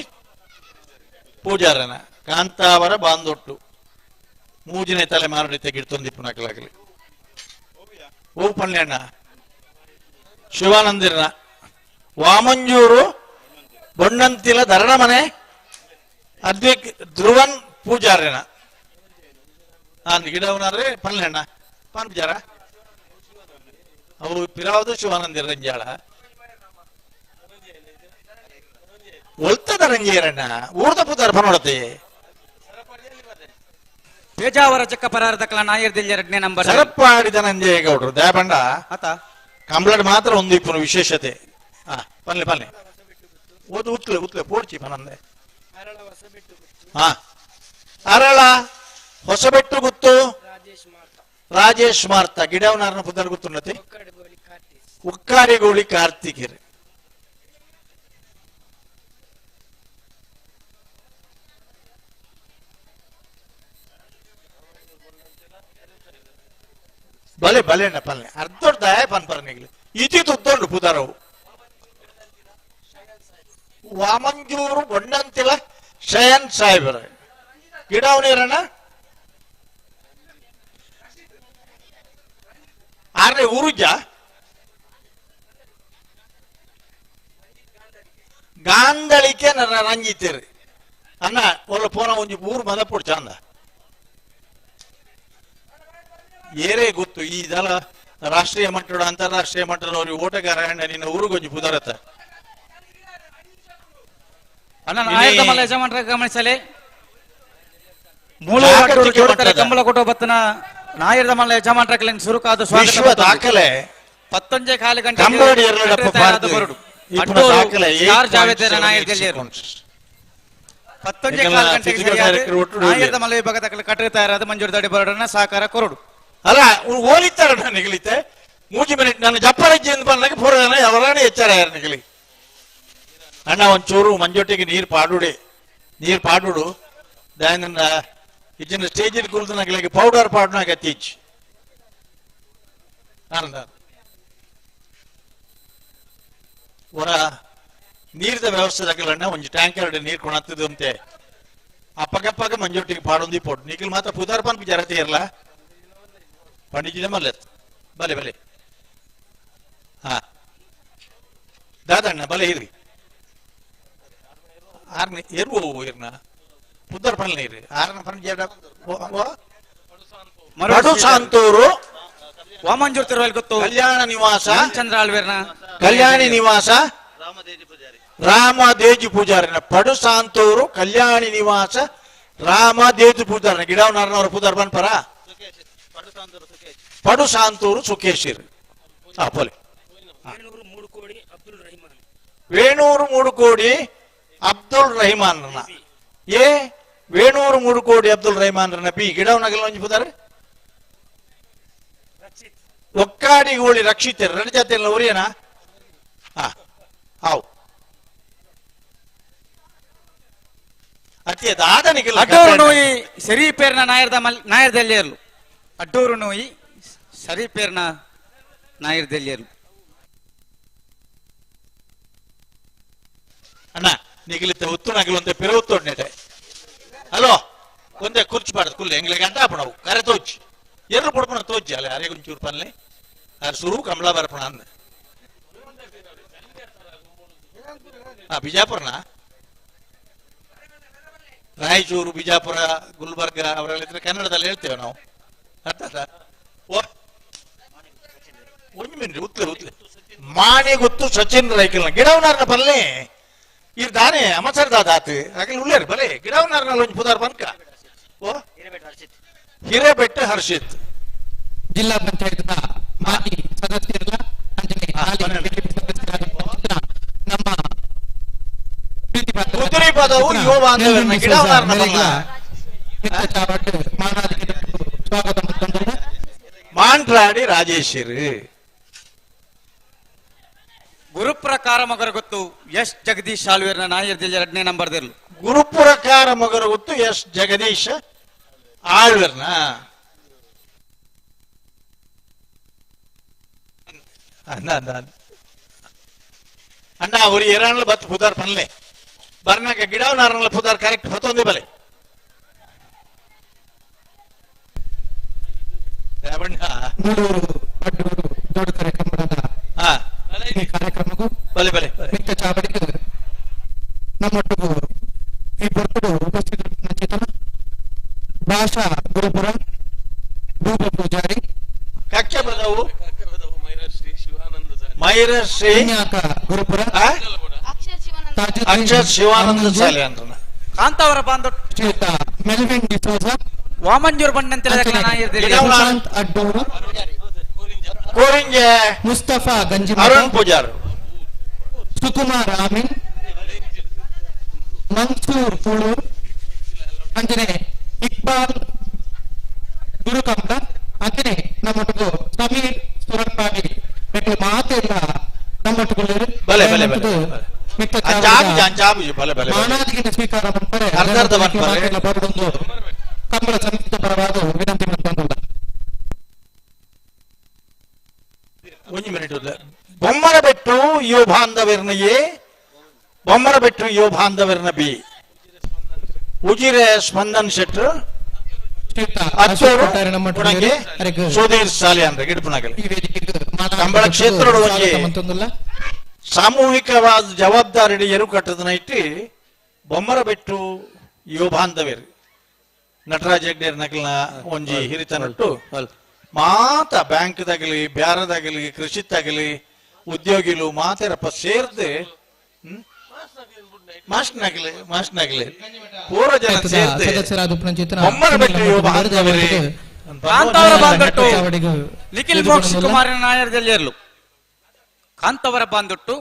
ಪೂಜಾರನ ಕಾಂತಾವರ ಬಾಂದೊಟ್ಟು ಮೂಜಿನ ತಲೆ ಮಾರಡಿ ತೆಗಿಡ್ತೊಂದು ಪುನಕಲಾಗಲಿ ಓ ಪಲ್ಯಣ್ಣ ಶಿವಾನಂದಿರನ ವಾಮಂಜೂರು ಬೊಣ್ಣಂತಿಲ ಧರಣಮನೆ ಅದ್ವಿಕ್ ಧ್ರುವನ್ ಪೂಜಾರನ ನಾನು ಗಿಡವನಾದ್ರೆ ಪಲ್ಯಣ್ಣ ಪಾನ್ ಪೂಜಾರ ಅವು ಪಿರಾವದು ಶಿವಾನಂದಿರ ರಂಜಾಳ ಒಲ್ತದ ರಂಜೇರಣ್ಣ ಊರ್ದ ಪುದಾರ ಪನೋಡತೆ ಪೇಜಾವರ ಚಕ್ಕ ಪರಾರದಕಲ ನಾಯರ್ ದಿಲ್ ಎರಡನೇ ನಂಬರ್ ಸರಪ್ಪಾಡಿದ ನಂಜೇಗೌಡರು ದಯಬಂಡ ಆತ ಕಂಬ್ಲಡ್ ಮಾತ್ರ ಒಂದು ಇಪ್ಪನು ವಿಶೇಷತೆ ಹಾ ಪನ್ಲೆ ಪನ್ಲೆ ಓದು ಉತ್ಲೆ ಉತ್ಲೆ ಪೋಡ್ಚಿ ಪನಂದೆ ಹಾ ಅರಳ ಹೊಸಬೆಟ್ಟು ಗುತ್ತು ರಾಜೇಶ್ ಮಾರ್ತ ಗಿಡವನಾರನ ಪುದರ್ ಗುತ್ತುನ್ನತಿ ಉಕ್ಕಾರಿಗೋಳಿ ಕಾರ್ತಿಕರು ಬಲೆ ಬಲೆ ಪಲ್ಲೆ ಅರ್ಧೊಡ್ಡ ಪನ್ ಪರನಿಗ್ಲಿ ಇತಿ ತುತ್ತೊಂಡು ಪುದರವು ವಾಮಂಜೂರು ಬೊಣ್ಣಂತಿಲ ಶಯನ್ ಸಾಹೇಬರ ಗಿಡವನೇರಣ್ಣ ಆರನೇ ಊರುಜ ಗಾಂಧಳಿಕೆ ರಂಜಿತೀರಿ ಅಣ್ಣ ಒಲ್ಲ ಪೋನ ಒಂಜಿ ಊರು ಮದಪೊಡು ಚಂದ ಏರೇ ಗೊತ್ತು ಈ ದಲ ರಾಷ್ಟ್ರೀಯ ಮಟ್ಟದ ಅಂತಾರಾಷ್ಟ್ರೀಯ ಮಟ್ಟದವ್ರಿಗೆ ಓಟಗಾರ ಅಣ್ಣ ನಿನ್ನ ಊರುಗೊಂಜಿ ಪುದರತ ಅಣ್ಣ ನಾಯಕ ಮಲ್ಲ ಯಜಮಾನರ ಗಮನಿಸಲಿ ಮೂಲ ಕಂಬಳ ಕೊಟ್ಟೋ ಬತ್ತನ ನಾಯರದ ಮಲ್ಲ ಯಜಮಾನರ ಸುರುಕಾದ ಸ್ವಾಗತ ವಿಶ್ವ ದಾಖಲೆ 19.15 ಗಂಟೆ ಕಂಬಳಡಿ ಎರಡಪ್ಪ ಬರಡು ನಾಯರದ ಮಲ್ಲ ವಿಭಾಗದ ಕಟ್ಟಡ ತಯಾರಾದ ಮಂಜೂರು ದಾಡಿ ಬರಡನ್ನ ಸಹಕಾರ ಕೊರಡು ಅಲ್ಲ ಓಲಿತ್ತಾರ ನಿಗಲಿತೆ 3 ಮಿನಿಟ್ ನನ್ನ ಜಪ್ಪರಜ್ಜಿ ಎಂದು ಬಂದಾಗ ಪೂರ ಅವರಾಣೆ ಎಚ್ಚರ ಯಾರು ನಿಗಲಿ ಅಣ್ಣ ಒಂಚೂರು ಮಂಜೊಟ್ಟಿಗೆ ನೀರು ಪಾಡುಡೆ ನೀರು ಪಾಡುಡು ದಾಯನ ಇಜ್ಜಿನ ಸ್ಟೇಜಿಗೆ ಕುರಿತು ನಗಲಿಗೆ ಪೌಡರ್ ಪಾಡುನಾಗ ತೀಚ್ ಆನಂದ ಹೊರ ನೀರಿದ ವ್ಯವಸ್ಥೆ ತಗಲಣ್ಣ ಒಂಜಿ ಟ್ಯಾಂಕರ್ ನೀರು ಕೊಣತ್ತದಂತೆ ಅಪ್ಪಗಪ್ಪಾಗ ಮಂಜೊಟ್ಟಿಗೆ ಪಾಡೊಂದಿ ಪೋಡು ನಿಖಿಲ್ ಮಾತ್ರ ಪುದಾರ್ ಪನ್ಪು ಜರತಿ ಇರಲ್ಲ ಪಂಡಿಜಿದ ಮಲ್ಲೆ ಬಲೆ ಬಲೆ ಹಾ ದಾದಣ್ಣ ಬಲೆ ಇರಿ ಆರ್ನ ಎರು ಇರ್ನ ಪುದರ್ ಪನ್ಲೆ ಇರಿ ಆರ್ನ ಪನ್ ಜಡ ಮಡು ಸಾಂತೂರು ವಾಮಂಜೂರ್ ತಿರುವಲ್ ಗೊತ್ತು ಕಲ್ಯಾಣ ನಿವಾಸ ಚಂದ್ರ ಆಳ್ವೇರ್ನ ಕಲ್ಯಾಣಿ ನಿವಾಸ ರಾಮದೇಜಿ ಪೂಜಾರಿನ ಪಡು ಸಾಂತೂರು ಕಲ್ಯಾಣಿ ನಿವಾಸ ರಾಮದೇಜಿ ಪೂಜಾರಿನ ಗಿಡವನಾರನವರ ಪೂಜಾರ್ ಬನ್ಪರ ಪಡು ಸಾಂತೂರು ಸುಖೇಶಿರ್ ಆ ಪೋಲೆ ವೇಣೂರು 3 ಕೋಡಿ ಅಬ್ದುಲ್ ರಹಿಮಾನ್ ಎ ವೇಣೂರು 3 ಕೋಡಿ ಅಬ್ದುಲ್ ರಹಿಮಾನ್ ಬಿ ಗಿಡವನಗಲ ಒಂಜಿ ಪುದಾರೆ ಒಕ್ಕಾಡಿ ಗೋಳಿ ರಕ್ಷಿತರು ಎರಡು ಜಾತಿಯಲ್ಲ ಉರಿಯನಾ ಹಾ ಹಾವು ದಾದನಿಗೆ ಅಡ್ಡೂರು ನೋಯಿ ಸರಿ ಪೇರ್ನ ನಾಯರ್ದ ನಾಯರ್ದೆಲ್ಲೇರ್ಲು. ಅಡ್ಡೂರು ನೋಯಿ ಸರಿ ಪೇರ್ನ ನಾಯರ್ದೆಲ್ಲೇರ್ಲು. ಅಣ್ಣ ನಿಗಲಿತ ಉತ್ತು ನಗಲು ಒಂದೇ ಪಿರ ಉತ್ತೊಡ್ನೇಟೆ. ಹಲೋ ಒಂದೇ ಕುರ್ಚಿ ಪಾಡದು ಕುಲ್ಲೆ ಎಂಗ್ಲಿಗೆ ಅಂತ ಆಪಣವು ಕರೆ ತೋಚಿ ಎರ್ರು ಪುಡ್ಪಣ ತೋಚಿ ಅಲ್ಲ ಅರೆ ಒಂಚೂರು ಪನ್ಲೆ ಆರ್ ಸುರು ಕಮಲ ಬರ್ಪಣ ಅಂದ. ಆ ಬಿಜಾಪುರನ ರಾಯಚೂರು ಬಿಜಾಪುರ ಗುಲ್ಬರ್ಗ ಅವರೆಲ್ಲ ಇದ್ರೆ ಕನ್ನಡದಲ್ಲಿ ಹೇಳ್ತೇವೆ ನಾವು. ಅರ್ಥ ಓ ಒಂದು ಮಿನಿಟ್ ಉತ್ಲೆ ಉತ್ಲೆ ಮಾಣಿ ಗೊತ್ತು ಸಚಿನ್ ರೈಕಲ್ನ ಗಿಡವನಾರ್ನ ಬಲ್ಲೆ ಇರ್ದಾನೆ ಅಮಸರ್ ದಾದಾತ್ ಅಗಲ್ ಉಳ್ಳೇರು ಬಲೆ ಗಿಡವನಾರ್ನ ಒಂಜಿ ಪುದಾರ್ ಬನ್ಕ. ಓ ಹಿರೇಬೆಟ್ಟ ಹರ್ಷಿತ್ ಜಿಲ್ಲಾ ಪಂಚಾಯತ್ ಮಾಜಿ ಸದಸ್ಯರ ಅಂಚನೆ ನಮ್ಮ ಉದುರಿ ಪದವು ಯುವ ಬಾಂಧವರನ್ನ ಗಿಡವನಾರ್ನ ಬಲ್ಲ ಸ್ವಾಗತ. ಮಾಂಟ್ರಾಡಿ ರಾಜೇಶ್ವರಿ ಗುರುಪ್ರಕಾರ ಮಗರ ಗೊತ್ತು ಎಸ್ ಜಗದೀಶ್ ಆಳ್ವೇರ್ನ ನಾಯರ್ದಲ್ಲಿ ಎರಡನೇ ನಂಬರ್ ದಿರ್ಲು. ಗುರುಪ್ರಕಾರ ಮಗರ ಗೊತ್ತು ಎಸ್ ಜಗದೀಶ್ ಆಳ್ವೇರ್ನ. ಅಣ್ಣ ಅಣ್ಣ ಅವ್ರು ಏರಾಣಲ ಬತ್ತು ಪುದಾರ್ ಪನ್ಲೆ ಬರ್ನಾಕ ಗಿಡವನಾರಲ್ಲ ಪುದಾರ್ ಕರೆಕ್ಟ್ ಹೊತ್ತೊಂದೇ ಬಲೆ ಈ ಕಾರ್ಯಕ್ರಮಕ್ಕೂ ಬಲೆ ಬಲೆ ಮಿಕ್ಕ ಚಾವಡಿಗೆ ನಮ್ಮೊಟ್ಟಿಗೂ ಈ ಪೊರ್ತುಡು ಉಪಸ್ಥಿತ ಚೇತನ ಭಾಷಾ ಗುರುಪುರ ಭೂಪ ಪೂಜಾರಿ ಕಕ್ಷ ಬದವು ಮೈರಶ್ರೀ ಗುರುಪುರ ಅಕ್ಷರ್ ಶಿವಾನಂದ ಸಾಲೆ ಅಂತ ಕಾಂತಾವರ ಬಾಂಧವ ಶ್ರೀಯುತ ಮೆಲ್ವಿನ್ ಡಿಸೋಜ ವಾಮಂಜೂರ್ ಬಂಡಂತ ಪ್ರಶಾಂತ್ ಅಡ್ಡೂರು ಕೋರಿಂಜೆ ಮುಸ್ತಫಾ ಗಂಜಿ ಅರುಣ್ ಪೂಜಾರ್ ಸುಕುಮಾರ್ ಆಮೀನ್ ಮನ್ಸೂರ್ ಕೂಳೂರ್ ಅಂಜನೆ ಇಕ್ಬಾಲ್ ಗುರುಕಂಬ ಅಂಜನೆ ನಮ್ಮೊಟ್ಟಿಗೂ ಸಮೀರ್ ಸುರಪ್ಪಾಡಿ ಮಾತೆಲ್ಲ ನಮ್ಮೊಟ್ಟಿಗೆ ಬಲೆ ಬಲೆ ಬಲೆ ಮಾನಾದಿಗೆ ಸ್ವೀಕಾರ ಮಾಡ್ತಾರೆ. ಬರದೊಂದು ಕಂಬಳ ಸಮಿತಿ ಪರವಾದ ವಿನಂತಿ ಮಾಡ್ಕೊಂಡ. ಒಂದು ಮಿನಿಟ್ ಬೊಮ್ಮರ ಬೆಟ್ಟು ಯೋ ಬಾಂಧವರ್ನ ಎ ಬೊಮ್ಮರ ಬೆಟ್ಟು ಯೋ ಬಾಂಧವರ್ನ ಬಿ ಉಜಿರೆ ಸ್ಪಂದನ್ ಶೆಟ್ರು ಸುಧೀರ್ ಸಾಲಿ ಅಂದ್ರೆ ಗಿಡಪುನಗಲಿ ಕಂಬಳ ಕ್ಷೇತ್ರದ ಒಂಜಿ ಸಾಮೂಹಿಕವಾದ ಜವಾಬ್ದಾರಿ ಎರು ಕಟ್ಟದನ ಇಟ್ಟು ಬೊಮ್ಮರ ಬೆಟ್ಟು ಯುವ ಬಾಂಧವ್ಯರು ನಟರಾಜ ಹೆಗ್ಡೇರ್ ನಕಲ್ನ ಒಂಜಿ ಹಿರಿತನಟ್ಟು ಮಾತ ಬ್ಯಾಂಕ್ ತಗಲಿ ಬ್ಯಾರದಾಗಲಿ ಕೃಷಿ ತಗಲಿ ಉದ್ಯೋಗಿಲು ಮಾತೆರಪ್ಪ ಸೇರ್ದೆ ಮಾಸ್ಟ್ನಾಗಲಿ ಮಾಸ್ಟ್ನಾಗಲಿ ಪೂರ ಜನ ಸೇರ್ದೆ ಬೊಮ್ಮರ ಬೆಟ್ಟು ಯುವ ಬಾಂಧವ್ಯರು ಕಾಂತಾವರ ಬಾಂಧಟ್ಟು ನಿಖಿಲ್ ಮೋಕ್ಷ ಕುಮಾರನ ನಾಯರ್ದಲ್ಲಿ ಕಾಂತವರ ಬಾಂಧೊಟ್ಟು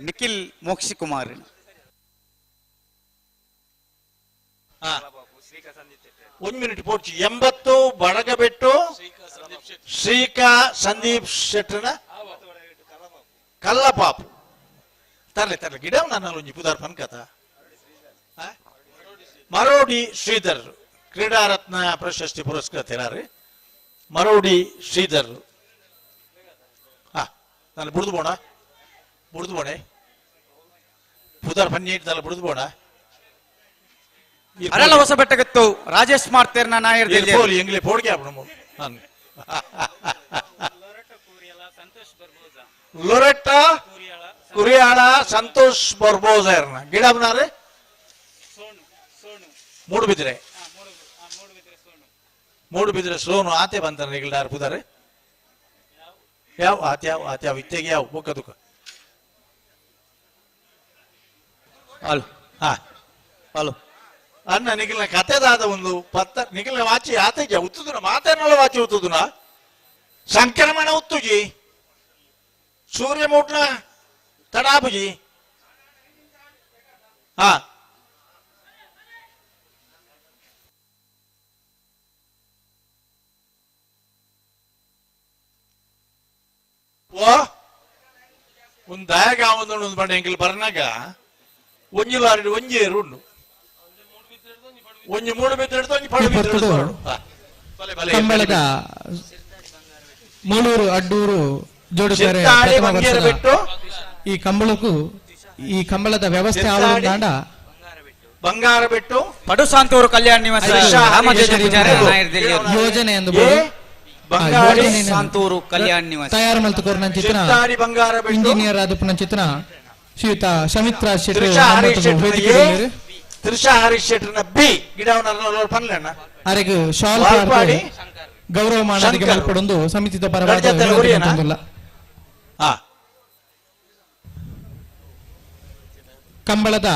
ನಿಖಿಲ್ ಮೋಕ್ಷಿ ಕುಮಾರನ. ಒಂದು ಮಿನಿಟ್ ಪೋಡ್ಚಿ 80 ಬಡಗಬೆಟ್ಟು ಶ್ರೀಕಾ ಸಂದೀಪ್ ಶೆಟ್ಟರ್ನ ಕಲ್ಲಪಾಪು ತರ್ಲೆ ತರ್ಲೆ ಗಿಡ ನನ್ನ ಒಂಜಿ ಪುದಾರ್ ಪನ್ಕತ ಮರೋಡಿ ಶ್ರೀಧರ್ ಕ್ರೀಡಾರತ್ನ ಪ್ರಶಸ್ತಿ ಪುರಸ್ಕೃತರಾರು ಮರೋಡಿ ಶ್ರೀಧರ್. ಹಾ ನಾನು ಬುಡ್ದು ಬೋಣ ಬುಡ್ದು ಬೋಣೆ ಪುದಾರ್ ಪನ್ನಿ ಇಟ್ಟಲ್ಲ ಬುಡ್ದು ಬೋಣ. ಅರಳ ಹೊಸ ಬೆಟ್ಟಗತ್ತು ರಾಜೇಶ್ ಮಾರ್ತೇರ್ನ ನಾಯರ್ ಎಂಗ್ಲೆ ಪೋಡ್ಗೆ ಲೊರೆಟ್ಟ ಕುರಿಯಾಳ ಸಂತೋಷ್ ಬರ್ಬೋಜರ್ನ ಗಿಡ ಬನಾರೆ ಮೂಡುಬಿದ್ರೆ ಮೂಡುಬಿದ್ರೆ ಸೋನು ಆತೆ ಬಂತಾನೆ ನಿಗಲ್ದಾರ್ ಪುದಾರೆ ಯಾವ ಆತ್ಯಾವ ಆತ್ಯಾವ ಇತ್ತೆಗೆ ಯಾವ ಬೊಕ್ಕ ದುಕ್ಕ ಹಲೋ ಹಾ ಹಲೋ ಅಣ್ಣ ನಿಖಿಲ್ನ ಕತೆದಾದ ಒಂದು ಪತ್ತ ನಿಖಿಲ್ನ ವಾಚಿ ಆತೆಜ ಉತ್ತುದುನ ಮಾತೇನಲ್ಲ ವಾಚಿ ಉತ್ತುದುನ ಸಂಕ್ರಮಣ ಉತ್ತುಜಿ ಸೂರ್ಯ ಮೂಟ್ನ ತಡಾಬುಜಿ ಹಾ ಓ ಒಂದು ದಾಯಗ ಒಂದು ಬಂಡ ಎಂಗಿಲ್ ಬರ್ನಾಗ ಒಂಜಿ ಲಾರಿ ಒಂಜಿ ಏರು ಉಂಡು ಒಂಜಿ ಮೂಡು ಬಿದ್ದಿಡ್ದು ಒಂಜಿ ಪಡು ಬಿದ್ದಿಡ್ದು ಕಂಬಳದ ಮೂಳೂರು ಅಡ್ಡೂರು ಜೋಡುಕರೆ ಈ ಕಂಬಳಕ್ಕೂ ಈ ಕಂಬಳದ ವ್ಯವಸ್ಥೆ ಆವರಣ ಬಂಗಾರ ಬಿಟ್ಟು ಪಡುಸಾಂತೂರು ಕಲ್ಯಾಣ ನಿವಾಸ ಯೋಜನೆ ಎಂದು ಸಾಂತೂರು ಕಲ್ಯಾಣ ನಿವಾಸ ತಯಾರು ಮಲ್ತುಕೋರ್ನಂಚಿತ್ನ ಇಂಜಿನಿಯರ್ ಆದಪ್ಪನಂಚಿತ್ನ ಶ್ರೀಯುತ ಶಮಿತ್ರ ಶೆಟ್ಟಿ ತ್ರಿಷಾ ಹರೀಶ್ ಶೆಟ್ಟರ್ನ ಬಿ ಗಿಡವನ್ನ ಪನ್ಲೆಣ್ಣ ಅರೆಗ್ ಶಾಲ್ ಪಾಡಿ ಗೌರವ ಮಾನಾದಿಗೆ ಮಲ್ಪಡೊಂದು ಸಮಿತಿದ ಪರವಾದ ವಿನಂತಿ. ಕಂಬಳದ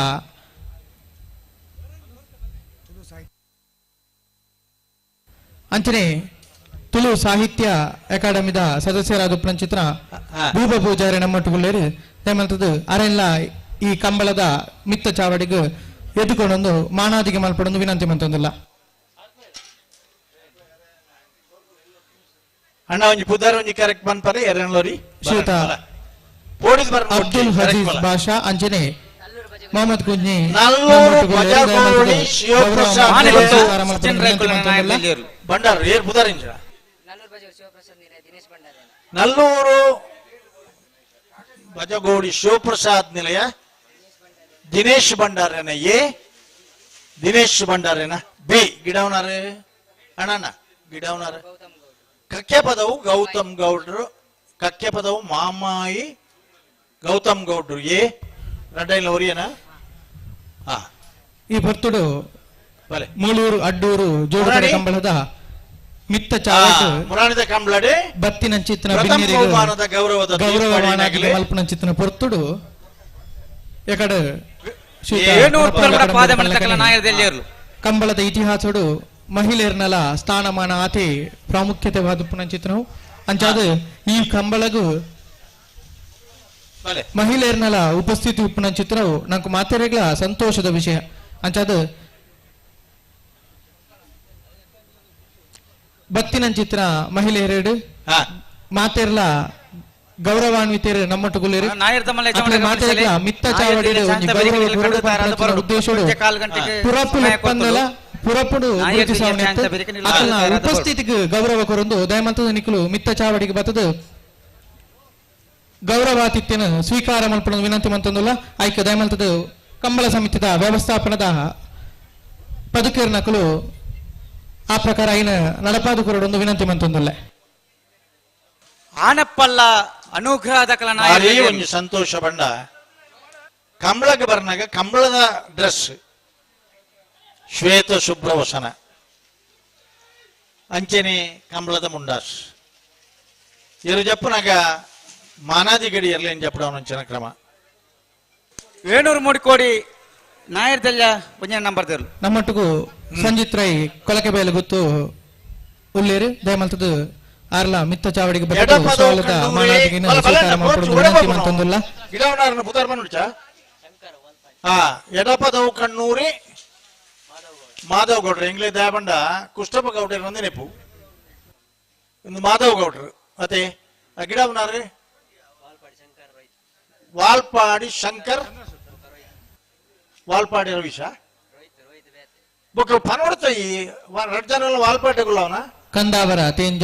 ಅಂಚನೆ ತುಳು ಸಾಹಿತ್ಯ ಅಕಾಡೆಮಿದ ಸದಸ್ಯರಾದ ಚಿತ್ರ ಭೂಪ ಪೂಜಾರಿ ನಮ್ಮಟ್ಟುಗುಳ್ಳೇರು ದಯಮಲ್ತದ್ದು ಅರೆಲ್ಲ ಈ ಕಂಬಳದ ಮಿತ್ತ ಚಾವಡಿಗೆ ಎದ್ದುಕೊಂಡೊಂದು ಮಾನಾದಿಗೆ ಮಲ್ಪಡೊಂದು ವಿನಂತಿ ಮಂತೊಂದಿಲ್ಲ. ಅಣ್ಣ ಒಂಜಿ ಪುದಾರ್ ಒಂಜಿ ಕರೆಕ್ಟ್ ಪನ್ಪರೆ ಎರನ್ಲೋರಿ ಶ್ರೀಯುತ ಅಬ್ದುಲ್ ಹಜೀಜ್ ಬಾಷಾ ಅಂಚನೆ ಮೊಹಮ್ಮದ್ ಕುಂಜಿ ಬಂಡಾರು ಏರ್ ಪುದಾರ್ ಇಂಚ ನಲ್ಲೂರು ಬಜಗೋಡಿ ಶಿವಪ್ರಸಾದ್ ನಿಲಯ ದಿನೇಶ್ ಭಂಡಾರನ ಎ ದಿನೇಶ್ ಭಂಡಾರನ ಬಿ ಗಿಡವನಾರೆ ಅಣ್ಣ ಗಿಡವನಾರೆ ಕಕ್ಕೆ ಪದವು ಗೌತಮ್ ಗೌಡ್ರು ಕಕ್ಕೆ ಪದವು ಮಾಮಾಯಿ ಗೌತಮ್ ಗೌಡ್ರು ಎ ರಡ್ಡೈಲ ಒರಿಯನ ಈ ಭರ್ತುಡು ಮೂಳೂರು ಅಡ್ಡೂರು ಜೋಡುಕರೆ ಕಂಬಳದ ಮಿತ್ತ ಚಾವಟ್ ಮುರಾಣಿದ ಕಂಬಳಡೆ ಬತ್ತಿನಂಚಿತ್ತಿನ ಗೌರವದ ಗೌರವ ಮಲ್ಪನಂಚಿತ್ತಿನ ಪೊರ್ತುಡು ಎಕಡೆ ಕಂಬಳದ ಇತಿಹಾಸಡು ಮಹಿಳೆಯರ್ನಲ ಸ್ಥಾನಮಾನ ಆತೆ ಪ್ರಾಮುಖ್ಯತೆ ವಾದುಪುನಂಚಿತ್ರವು ಅಂಚಾದ ಈ ಕಂಬಳಗು ಮಹಿಳೆಯರ್ನಲ ಉಪಸ್ಥಿತಿ ಉಪ್ಪುನಂಚಿತ್ರವು ನಂಗೆ ಮಾತೆರೆಗ್ಲ ಸಂತೋಷದ ವಿಷಯ. ಅಂಚಾದ ಬತ್ತಿನಂಚಿತ್ರ ಮಹಿಳೆಯರೆಡು ಮಾತೆರ್ಲ ಗೌರವಾನ್ವಿತರು ನಮ್ಮೊಟ್ಟುಗುಲ್ಲೇರು ಮಾತೆರ್ಲ ಮಿತ್ತ ಚಾವಡಿ ಉದ್ದೇಶಡು ಪುರಪು ಒಪ್ಪಂದಲ ಪುರಪುಡು ಉಪಸ್ಥಿತಿಗೆ ಗೌರವ ಕೊರೊಂದು ದಯಮಂತದ ನಿಕ್ಕಲು ಮಿತ್ತ ಚಾವಡಿಗೆ ಬತ್ತದು ಗೌರವಾತಿಥ್ಯನ ಸ್ವೀಕಾರ ಮಲ್ಪಡ ವಿನಂತಿ ಮಂತಂದುಲ್ಲ. ಆಯ್ಕೆ ದಯಮಂತದ ಕಂಬಳ ಸಮಿತಿದ ವ್ಯವಸ್ಥಾಪನದ ಪದುಕೇರ್ ನಕಲು ಆ ಪ್ರಕಾರ ಐನ ನಡಪಾದು ಕೊರಡೊಂದು ವಿನಂತಿ ಮಂತಂದುಲ್ಲ. ಆನಪ್ಪಲ್ಲ ಅನುಗ್ರಹದ ಒಂಜಿ ಸಂತೋಷ ಬಂಡ ಕಂಬಳಕ್ಕೆ ಬರ್ನಾಗ ಕಂಬಳದ ಡ್ರೆಸ್ ಶ್ವೇತ ಶುಭ್ರವಸನ ಅಂಚನೆ ಕಂಬಳದ ಮುಂಡಾಸ್ ಇರು ಜಪ್ಪನಾಗ ಮಾನಾದಿ ಗಡಿಯಲ್ಲಿ ಏನು ಜಪ್ಪಡವನಂಚಿನ ಕ್ರಮ ವೇಣೂರು ಮೂಡಿಕೋಡಿ ನಾಯರ್ದಲ್ಲ ಒಂಜಿ ನಂಬರ್ ದೇರ್ಲು ನಮ್ಮೊಟ್ಟಿಗೂ ಸಂಜಿತ್ ರೈ ಕೊಲಕೆ ಬೇಲೆ ಗೊತ್ತು ಉಲ್ಲೇರು ದಯಮಲ್ತದ್ದು ಆರ್ಲ ಮಿತ್ತ ಚಾವಡಿಗೆ ಬರ್ತದೆ ಮಾನಾದಿಗಿನ ಸ್ವೀಕಾರ ಮಾಡ್ಕೊಡೋದು ವಿನಂತಿ ಮಂತಂದುಲ್ಲ. ಗಿಡವನಾರನ ಪುದಾರ್ ಮನುಚ ಎಡಪದವು ಕಣ್ಣೂರಿ ಮಾಧವ್ ಗೌಡ್ರು ಎಂಗ್ಲೇ ದಯಬಂಡ ಕುಷ್ಟಪ್ಪ ಗೌಡ್ರ ಒಂದೇ ನೆಪು ಒಂದು ಮಾಧವ್ ಗೌಡ್ರು ಅದೇ ಗಿಡವನಾರ್ರಿ ವಾಲ್ಪಾಡಿ ಶಂಕರ್ ವಾಲ್ಪಾಡಿ ರವಿಶ ಬೊಕ್ಕ ಪನೋಡ್ತ ಈ ರಡ್ ಜನ ವಾಲ್ಪಾಟೆಗುಳ್ಳವನ ಕಂದಾವರ ತೇಂಜ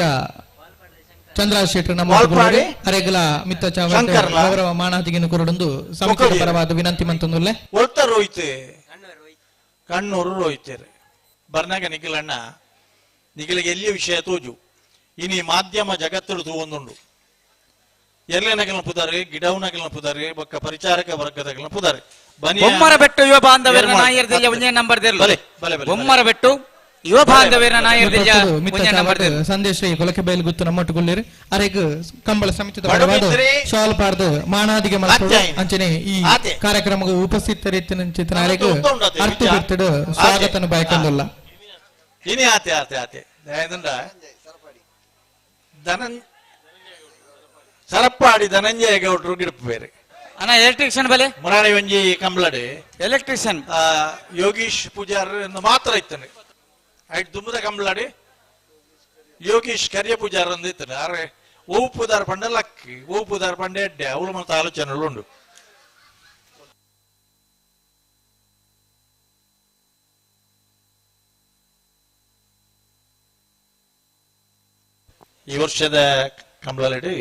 ಚಂದ್ರ ಶೆಟ್ಟರ್ ನಮ್ಮ ಅರೆಗಲ ಮಿತ್ತ ಚಾವಡಿ ಗೌರವ ಮಾನಾದಿಗಿನ ಕೊರಡೊಂದು ಸಮಿತಿಯ ಪರವಾದ ವಿನಂತಿ ಮಂತಂದುಲ್ಲೆ. ಒಳ್ತ ರೋಹಿತ್ ಕಣ್ಣೂರು ರೋಹಿತರು ಬರ್ನಾಗ ನಿಖಿಲಣ್ಣ ನಿಖಿಲಿಗೆ ಎಲ್ಲಿಯ ವಿಷಯ ತೋಜು ಇನಿ ಮಾಧ್ಯಮ ಜಗತ್ತುಡು ತೂವೊಂದುಂಡು ಎಲ್ಲೆ ನಗಲ್ನ ಪುದಾರೆ ಗಿಡವು ನಗಲ್ನ ಪುದಾರೆ ಬೊಕ್ಕ ಪರಿಚಾರಕ ವರ್ಗದಗಲ್ನ ಪುದಾರೆ ಬೊಮ್ಮರ ಬೆಟ್ಟು ಯುವ ಬಾಂಧವ್ಯರ ನಾಯರ್ದೆಲ್ಲ ಒಂದೇ ನಂಬರ್ ದೇರ್ಲು ಬೊಮ್ಮರ ಬೆಟ್ಟು ಯುವ ಬಾಂಧವ್ಯರ ನಾಯರ್ದೆಲ್ಲ ಒಂದೇ ನಂಬರ್ ದೇರ್ಲು ಸಂದೇಶ್ ಕೊಲಕೆ ಬೈಲ್ ಗುತ್ತು ನಮ್ಮೊಟ್ಟುಗುಲ್ಲೇರು ಅರೆಗ್ ಕಂಬಳ ಸಮಿತಿದ ಪರವಾದ ಶಾಲ್ ಪಾರ್ದು ಮಾನಾದಿಗೆ ಮಲ್ಪಡು ಅಂಚನೆ ಈ ಕಾರ್ಯಕ್ರಮಕ್ಕೆ ಉಪಸ್ಥಿತರಿತ್ತಿನ ಅರೆಗ್ ಅರ್ಥ ಬಿರ್ತಡು ಸ್ವಾಗತನ ಬಯಕಂದುಲ್ಲ. ಇನಿ ಆತೆ ಆತೆ ಆತೆ ಧನನ್ ಸರಪ್ಪಾಡಿ ಧನಂಜಯ ಗೌಡ್ರು ಗಿಡಪು ಬೇರೆ ಅಣ್ಣ ಎಲೆಕ್ಟ್ರಿಷಿಯನ್ ಬಲೆ ಮುರಾಣಿ ಒಂಜಿ ಕಂಬ್ಲಡೆ ಎಲೆಕ್ಟ್ರಿಷಿಯನ್ ಯೋಗೀಶ್ ಪೂಜಾರ್ ಮಾತ್ರ ಇತ್ತಾನೆ ಐಟ್ ದುಮ್ಮದ ಕಂಬ್ಲಡೆ ಯೋಗೀಶ್ ಕರಿಯ ಪೂಜಾರ್ ಅಂದ ಇತ್ತಾನೆ. ಅರೆ ಓವು ಪೂಜಾರ್ ಪಂಡ ಲಕ್ಕಿ ಓವು ಪೂಜಾರ್ ಪಂಡ ಎಡ್ಡೆ ಅವಳು ಮತ್ತು ಆಲೋಚನೆಗಳು ಉಂಡು. ಈ ವರ್ಷದ ಕಂಬಳಲೆಡ್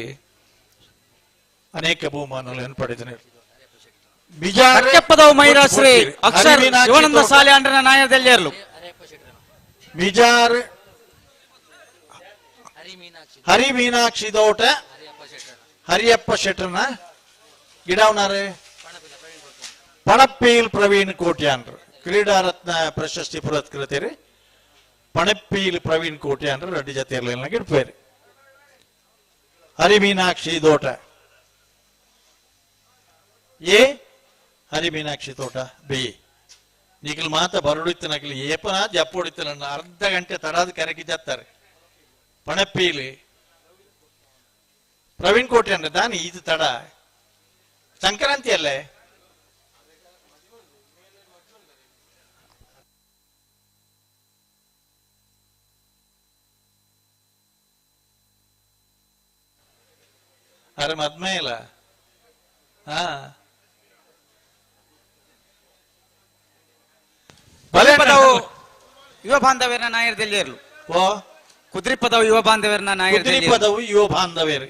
ಅನೇಕ ಬಹುಮಾನಗಳನ್ನು ಪಡೆದಿದ್ದಾರೆ. ಕಕ್ಕೆಪ್ಪದವು ಮೈರಾಶ್ರೀ ಅಕ್ಷರ್ ಶಿವಾನಂದ ಸಾಲೆ ಅಂಡ್ರನ ನಾಯರ್ದೆಲ್ಲೇರ್ಲು. ಬಿಜಾರ್ ಹರಿ ಮೀನಾಕ್ಷಿ ದೋಟ ಹರಿಯಪ್ಪ ಶೆಟ್ಟರ್ನ ಗಿಡವನಾರೆ ಪಣಪ್ಪೀಲ್ ಪ್ರವೀಣ್ ಕೋಟ್ಯಾನ್ರು ಕ್ರೀಡಾ ರತ್ನ ಪ್ರಶಸ್ತಿ ಪುರಸ್ಕೃತರು ಪಣಪ್ಪೀಲ್ ಪ್ರವೀಣ್ ಕೋಟ್ಯಾನ್ರು ರಡ್ಡಿ ಜತೆಯಲ್ಲ ಗಿಡ್ಪೇರು. ಹರಿ ಮೀನಾಕ್ಷಿ ದೋಟ ಎ ಹರಿ ಮೀನಾಕ್ಷಿ ತೋಟ ಬಿ. ನಿಖಲ್ ಮಾತ ಬರಡಿತ್ತು ನಕಲಿ ಏಪನ ಜಪ್ಪೊಡಿತ್ತು ನನ್ನ ಅರ್ಧ ಗಂಟೆ ತಡಾದ ಕರಗಿ ಜತ್ತಾರೆ. ಪಣಪ್ಪೀಲಿ ಪ್ರವೀಣ್ ಕೋಟೆ ಅಂದ್ರೆ ದಾನಿ ಇದು ತಡ ಸಂಕ್ರಾಂತಿ ಅಲ್ಲೇ. ಅರೆ ಮದ್ಮೆ ಇಲ್ಲ. ಹಾ ಯುವ ಬಾಂಧವ್ಯರ ನಾಯರ್ದೆಲ್ಲೇರ್ಲು. ಓ ಕುದ್ರಿಪದವು ಯುವ ಬಾಂಧವ್ಯರ ನಾಯರ್ ಕುದ್ರಿಪದವು ಯುವ ಬಾಂಧವ್ಯರು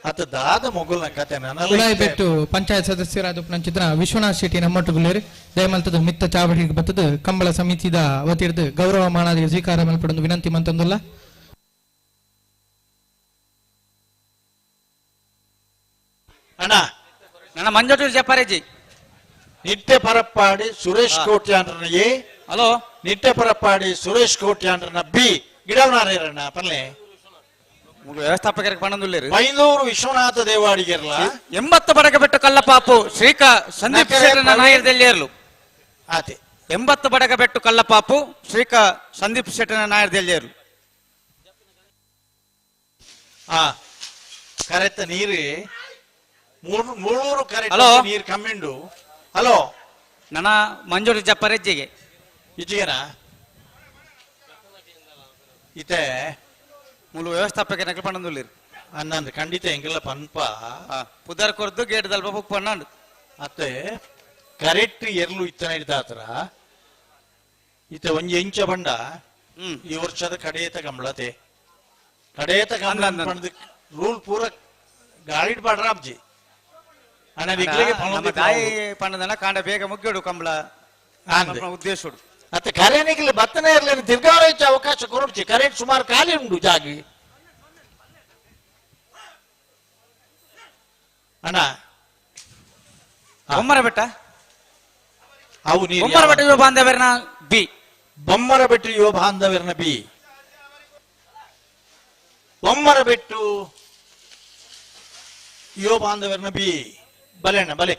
ಅತ ದಾದ ಮೊಗುಲ್ನ ಕತೆ ಉಳಾಯಿಬೆಟ್ಟು ಪಂಚಾಯತ್ ಸದಸ್ಯರಾದ ನಂಚಿತ್ರ ವಿಶ್ವನಾಥ್ ಶೆಟ್ಟಿ ನಮ್ಮೊಟ್ಟುಗುಲೇರು ದಯಮಲ್ತದ ಮಿತ್ತ ಚಾವಡಿಗೆ ಬತ್ತದ ಕಂಬಳ ಸಮಿತಿದ ವತಿರ್ದು ಗೌರವ ಮಾನಾದಿಗೆ ಸ್ವೀಕಾರ ಮಲ್ಪಡೊಂದು ವಿನಂತಿ ಮಂತಂದುಲ್ಲ. ಅಣ್ಣ ನನ್ನ ಮಂಜೋಟೂರು ಜಪ್ಪಾರೇಜಿ ನಿಟ್ಟೆ ಪರಪ್ಪಾಡಿ ಸುರೇಶ್ ಕೋಟ್ಯಾನ್ರನ ಎ ಹಲೋ ನಿಟ್ಟೆ ಪರಪ್ಪಾಡಿ ಸುರೇಶ್ ಕೋಟ್ಯಾನ್ರನ ಬಿ ಗಿಡವನಾರೇರಣ್ಣ ಪಲ್ಲೆ ವ್ಯವಸ್ಥಾಪಕರಿಗೆ ಪಣಂದುಲ್ಲೇರು ಬೈಂದೂರು ವಿಶ್ವನಾಥ ದೇವಾಡಿಗೆರ್ಲ 80 ಬಡಗಬೆಟ್ಟು ಕಲ್ಲಪಾಪು ಶ್ರೀಕಾ ಸಂದೀಪ್ ಶೆಟ್ಟರ್ನ ನಾಯರ್ದೆಲ್ಲೇರ್ಲು. ಆತೆ 80 ಬಡಗಬೆಟ್ಟು ಕಲ್ಲಪಾಪು ಶ್ರೀಕಾ ಸಂದೀಪ್ ಶೆಟ್ಟರ್ನ ನಾಯರ್ದೆಲ್ಲೇರ್ಲು. ಆ ಕರೆತ ನೀರು ಮೂಳೂರು ಕರೆಕ್ಟ್ ನೀರು ಕಮ್ಮಿಂಡು. ಹಲೋ ನನ್ನ ಮಂಜೂರು ಜಪ್ಪರೆಜ್ಜಿಗೆ ಇಜ್ಜಿಗೆನಾ ಇತ್ತೆ ಮೂಲು ವ್ಯವಸ್ಥಾಪಕ ನಕಲು ಪಣ್ಣಂದುಲ್ಲೇರು ಅನ್ನಂದು ಖಂಡಿತ ಎಂಗೆಲ್ಲ ಪನ್ಪ ಪುದರ್ ಕೊರ್ದು ಗೇಟ್ ದಲ್ಪ ಬುಕ್ ಪಣ್ಣಂಡು ಅತ್ತೆ ಕರೆಕ್ಟ್ ಎರ್ಲು ಇತ್ತನ ಹಿಡ್ದಾತ್ರ ಇತ್ತೆ ಒಂಜಿ ಎಂಚ ಬಂಡ ಈ ವರ್ಷದ ಕಡೇತ ಕಂಬಳತೆ ಕಡೇತ ಕಂಬಳ ಪಣ್ಣದು ರೂಲ್ ಪೂರ ಗಾಳಿಡ್ ಪಾಡ್ರ ಅಬ್ಜಿ ತಾಯಿ ಪಣ್ಣದನ ಕಾಂಡ ಬೇಗ ಮುಗ್ಗಿಡು ಕಂಬಳ ಉದ್ದೇಶ ಅತ್ತೆ ಕರೆನಿಗೆ ಬತ್ತನೇ ಇರಲಿ ತಿರ್ಗಾರ ಅವಕಾಶ ಕೊರಡ್ಚಿ ಕರೆಂಟ್ ಸುಮಾರು ಖಾಲಿ ಉಂಟು ಜಾಗಿ. ಅಣ್ಣ ಬೊಮ್ಮರ ಬೆಟ್ಟ ಅವು ನೀರು ಬೊಮ್ಮರ ಬೆಟ್ಟ ಯುವ ಬಾಂಧವ್ಯರನ ಬಿ ಬೊಮ್ಮರ ಬೆಟ್ಟು ಯುವ ಬಾಂಧವ್ಯರನ ಬಿ ಬೊಮ್ಮರ ಬೆಟ್ಟು ಯುವ ಬಾಂಧವ್ಯರನ ಬಿ ಬಲೆ ಅಣ್ಣ ಬಲೆ.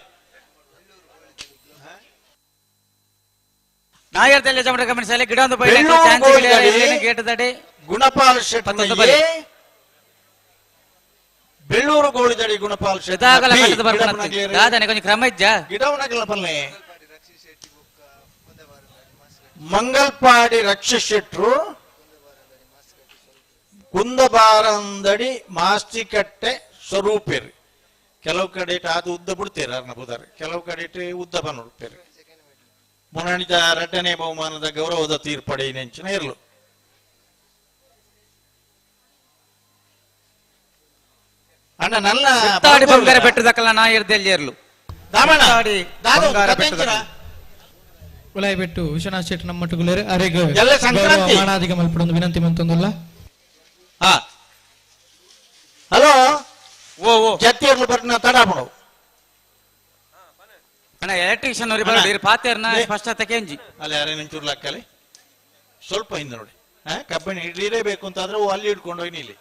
ನಾಯರ್ದೆಲ್ಲ ಜಮಡ ಗಮನಿಸಲಿ ಗಿಡ ಒಂದು ಗೇಟದಡಿ ಗುಣಪಾಲ್ ಶೆಟ್ಟಿ ಬೆಳ್ಳೂರು ಗೋಳಿದಡಿ ಗುಣಪಾಲ್ ಶೆಟ್ಟಿ ಕೊಂಚ ಕ್ರಮ ಇಜ್ಜ ಗಿಡವನಗಲ ಪಲ್ಲೆ ಮಂಗಲ್ಪಾಡಿ ರಕ್ಷಿತ್ ಶೆಟ್ರು ಕುಂದಬಾರಂದಡಿ ಮಾಸ್ತಿಕಟ್ಟೆ ಸ್ವರೂಪೇರಿ. ಕೆಲವು ಕಡೆ ಅದು ಉದ್ದ ಬಿಡ್ತೀರ ಅರ್ನ ಬುದಾರೆ ಕೆಲವು ಕಡೆ ಉದ್ದ ಬಂದ್ಬಿಡ್ತೀರಿ. ಮುನಣಿದ ರಡ್ಡನೇ ಬಹುಮಾನದ ಗೌರವದ ತೀರ್ಪಡೆ ನೆಂಚಿನ ಇರಲು. ಅಣ್ಣ ನನ್ನ ಬಂಗಾರ ಬೆಟ್ಟದಕ್ಕಲ್ಲ ನಾಯರ್ದೆಲ್ಲೇರ್ಲು ಉಳಾಯಿಬೆಟ್ಟು ವಿಶ್ವನಾಥ್ ಶೆಟ್ಟಿ ನಮ್ಮೊಟ್ಟುಗುಲೇರು ಅರೆಗ್ ಮಾನಾದಿಗ ಮಲ್ಪಡೊಂದು ವಿನಂತಿ ಮಂತಂದುಲ್ಲ. ಹಲೋ ಓ ಓ ಜತ್ತಿಯರ್ಲು ಬರ್ನ ತಡಾಪಡು ಅಣ್ಣ ಎಲೆಕ್ಟ್ರಿಷಿಯನ್ ಅವ್ರಿಗೆ ಬರೋದು ಪಾತೇರ್ನ ಸ್ಪಷ್ಟತೆ ಕೆಂಜಿ ಅಲ್ಲಿ ಯಾರೇ ನಿಂಚೂರು ಲಕ್ಕಲ್ಲಿ ಸ್ವಲ್ಪ ಹಿಂದೆ ನೋಡಿ. ಕಬ್ಬಿಣ ಇಡ್ಲಿರೇಬೇಕು ಅಂತಾದ್ರೆ ಅಲ್ಲಿ ಹಿಡ್ಕೊಂಡು ಹೋಗಿ ಇಲ್ಲಿ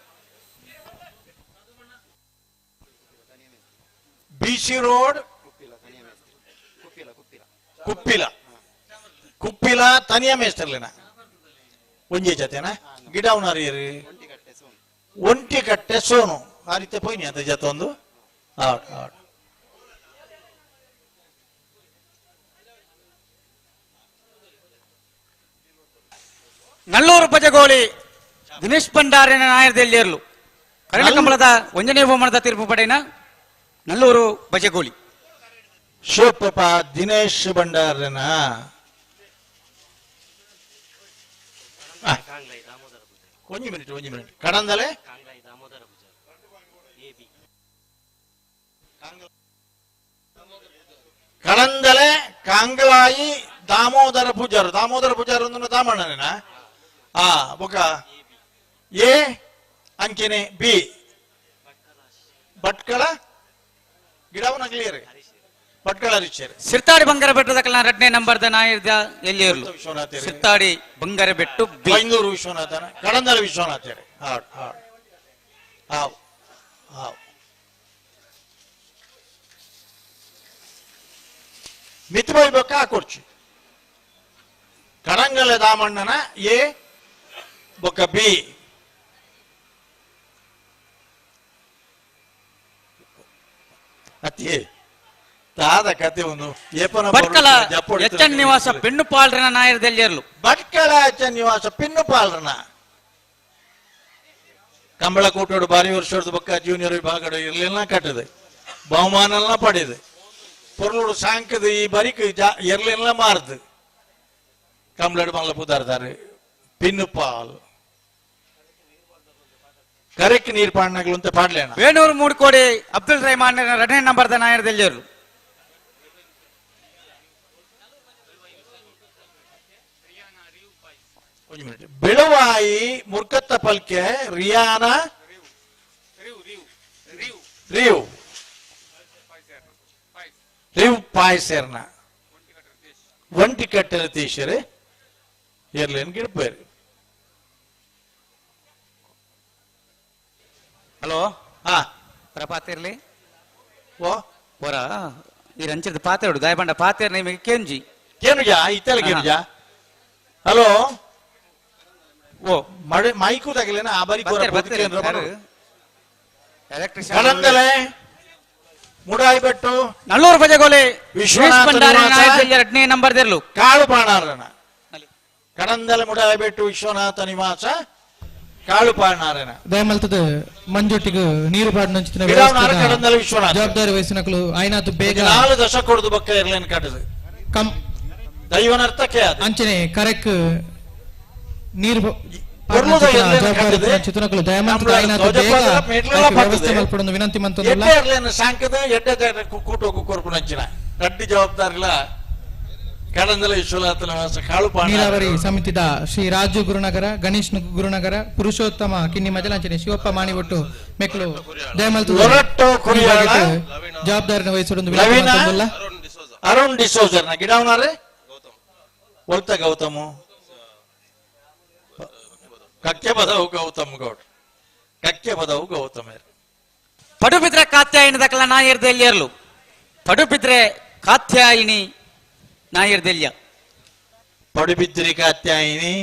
ಬಿ ಸಿ ರೋಡ್ ಕುಪ್ಪಿಲ ಕುಪ್ಪಿಲ ತನಿಯ ಮೇಸ್ತರ್ಲಿನ ಒಂಜೆ ಜತೆನಾ ಗಿಡವನಾರಿಯರು ಒಂಟಿಕಟ್ಟೆ ಸೋನು ಆ ರೀತಿ ಪೋಯ್ನಿ ಅಂತ ಜೊತೆ ಒಂದು ಆಡ್ ಆಡ್ ನಲ್ಲೂರು ಪಜಗೋಳಿ ದಿನೇಶ್ ಭಂಡಾರಿನ ನಾಯರ್ದೆಲ್ಲೇರ್ಲು ಕರ್ಣಕಮಲದ ಒಂಜನೇ ಬಹುಮಾನದ ತೀರ್ಪು ಪಡೆಯನ ನಲ್ಲೂರು ಬಜಗೋಳಿ ಶಿವಪ್ಪ ದಿನೇಶ್ ಭಂಡಾರನ ಒಂಜಿ ಮಿನಿಟ್ ಒಂಜಿ ಮಿನಿಟ್ ಕಡಂದಲೆ ಕಡಂದಲೆ ಕಾಂಗ್ಲಾಯಿ ದಾಮೋದರ ಪೂಜಾರು ದಾಮೋದರ ಪೂಜಾರು ಅಂದ್ರೆ ದಾಮಣ್ಣನೇನಾ ಆ ಬೊಕ ಎ ಅಂಚನೆ ಬಿ ಭಟ್ಕಳ ಗಿಡವನ ಕ್ಲಿಯರ್ ಭಟ್ಕಳ ಹರಿಶೇರ್ ಸಿರ್ತಾಡಿ ಬಂಗಾರ ಬೆಟ್ಟದ ಕಲ್ನ ಎರಡನೇ ನಂಬರ್ದ ನಾಯಿರ್ದ ಎಲ್ಲಿಯರ್ಲು ಸಿರ್ತಾಡಿ ಬಂಗಾರ ಬೆಟ್ಟು ಬಿ ಬೈಂದೂರು ವಿಶ್ವನಾಥನ ಕಡಂದಲ ವಿಶ್ವನಾಥೇರೆ ಹಾಡ್ ಹಾಡ್ ಹಾವ್ ಹಾವ್ ಮಿತ್ಬೈ ಬೊಕ್ಕ ಕೊರ್ಚಿ ಕಡಂಗಲ ದಾಮಣ್ಣನ ಎ ಬೊಕ್ಕ ಬಿ ಅತಿ ತಾದ ಕತೆ ಒಂದು ಏಪನ ಭಟ್ಕಳ ಎಚ್ ನಿವಾಸ ಪಿಣ್ಣುಪಾಲ್ರನ ನಾಯರ್ದೆಲ್ಲಿಯರ್ಲು ಭಟ್ಕಳ ಎಚ್ ನಿವಾಸ ಪಿನ್ನುಪಾಲ್ರನ ಕಂಬಳಕೋಟೋಡು ಬಾರಿ ವರ್ಷದ ಬೊಕ್ಕ ಜೂನಿಯರ್ ವಿಭಾಗಡು ಇರ್ಲಿಲ್ಲ ಕಟ್ಟದೆ ಬಹುಮಾನ ಪಡೆದು ಪೊರ್ಲುಡು ಸಾಂಕದ ಈ ಬರಿಕ್ ಎರ್ಲಿಲ್ಲ ಮಾರ್ದು ಕಂಬಳಡು ಮಲ್ಲ ಪುದಾರ್ದಾರೆ ಪಿನ್ನುಪಾಲ್ ಕರೆಕ್ಟ್ ನೀರು ಪಾಡ್ನಾಗ್ಲು ಅಂತ ಪಾಡ್ಲೇಣ ವೇಣೂರು ಮೂಡ್ಕೋಡಿ ಅಬ್ದುಲ್ ರೆಹಮಾನ್ ಎರಡನೇ ನಂಬರ್ದ ನಾಯರ್ದೆಲ್ಲಿಯರ್ಲು ಬೆಳವಾಯಿ ಮುರ್ಕತ್ತ ಪಲ್ಕೆ ರಿಯಾನ ರಿವ್ ರಿವ್ ಪಾಯ್ಸೇರ್ನ ಒಂಟಿ ಕಟ್ಟೆ ತೀಶರೆ ಎರ್ಲೇನ್ ಗಿಡಪೇರು ಹಲೋ ಹಾ ಪ್ರಪಾತಿರ್ಲಿ ಓ ಒರ ಈ ರಂಚಿದ ಪಾತ್ರೆ ದಾಯಬಂಡ ಪಾತ್ರೆ ನಿಮಗೆ ಕೆಂಜಿ ಕೇನುಜಾ ಇತ್ತಲ ಕೇನುಜಾ ಹಲೋ ಓ ಮಳೆ ಮೈಕು ತಗಲೇನ ಆ ಬಾರಿ ಕಡಂದಲೆ ಮುಡಾಯಿ ಬೆಟ್ಟು ನಲ್ಲೂರು ಬಜಗೋಲೆ ವಿಶ್ವನಾಥ ಎರಡನೇ ನಂಬರ್ ದೆರ್ಲು ಕಾಳು ಪಾಣಾರನ ಕಡಂದಲೆ ಮುಡಾಯಿ ಬೆಟ್ಟು ವಿಶ್ವನಾಥ ನಿವಾಸ ಕಾಳು ಪಾಣಾರನ ದಯಮಲ್ತದ ಮಂಜೊಟ್ಟಿಗೆ ನೀರು ಪಾಡ್ನಂಚಿನ ಕಡಂದಲೆ ವಿಶ್ವನಾಥ ಜವಾಬ್ದಾರಿ ವಹಿಸಿನಕಲು ಆಯ್ನಾತು ಬೇಗ 4 ದಶಕ ಕೊಡುದು ಬೊಕ್ಕ ಇರ್ಲೇನ್ ಕಟ್ಟದು ಕಂ ದೈವನರ್ಥಕ್ಕೆ ಅಂಚನೆ ಕರೆಕ್ ನೀರು ವಿನಂತಿ ಸಾಂಕದ ಎಡ್ಡೆ ಕೂಟೋಗು ಕೊರ್ಪುನಂಚಿನ ರಡ್ಡಿ ಜವಾಬ್ದಾರಿಲ ಕಡಂದಲ ವಿಶ್ವನಾಥನ ಕಾಳು ನೀರಾವರಿ ಸಮಿತಿದ ಶ್ರೀ ರಾಜು ಗುರುನಗರ ಗಣೇಶ್ ಗುರುನಗರ ಪುರುಷೋತ್ತಮ ಕಿನ್ನಿ ಮಜಲಾಂಚನೆ ಶಿವಪ್ಪ ಮಾಣಿಬೊಟ್ಟು ಮೆಕ್ಲು ದಯಮಲ್ತು ಜವಾಬ್ದಾರಿನ ವಹಿಸಿಕೊಂಡು ಅರುಣ್ ಡಿಸೋಜರ್ನ ಗಿಡವನಾರೆ ಒಲ್ತ ಗೌತಮ ಕಕ್ಕೆ ಬದವು ಗೌತಮ್ ಗೌಡ್ ಕಕ್ಕೆ ಬದವು ಗೌತಮ ಪಡುಬಿದ್ರೆ ಕಾತ್ಯಾಯಿನಿ ದಕಲ ನಾಯರ್ದೆಲ್ಲಿಯರ್ಲು ಪಡುಬಿದ್ರೆ ಕಾತ್ಯಾಯಿನಿ ನಾಯರ್ದೆಲ್ಯ ಪಡುಬಿದ್ರಿ ಕಾತ್ಯಾಯಿನಿ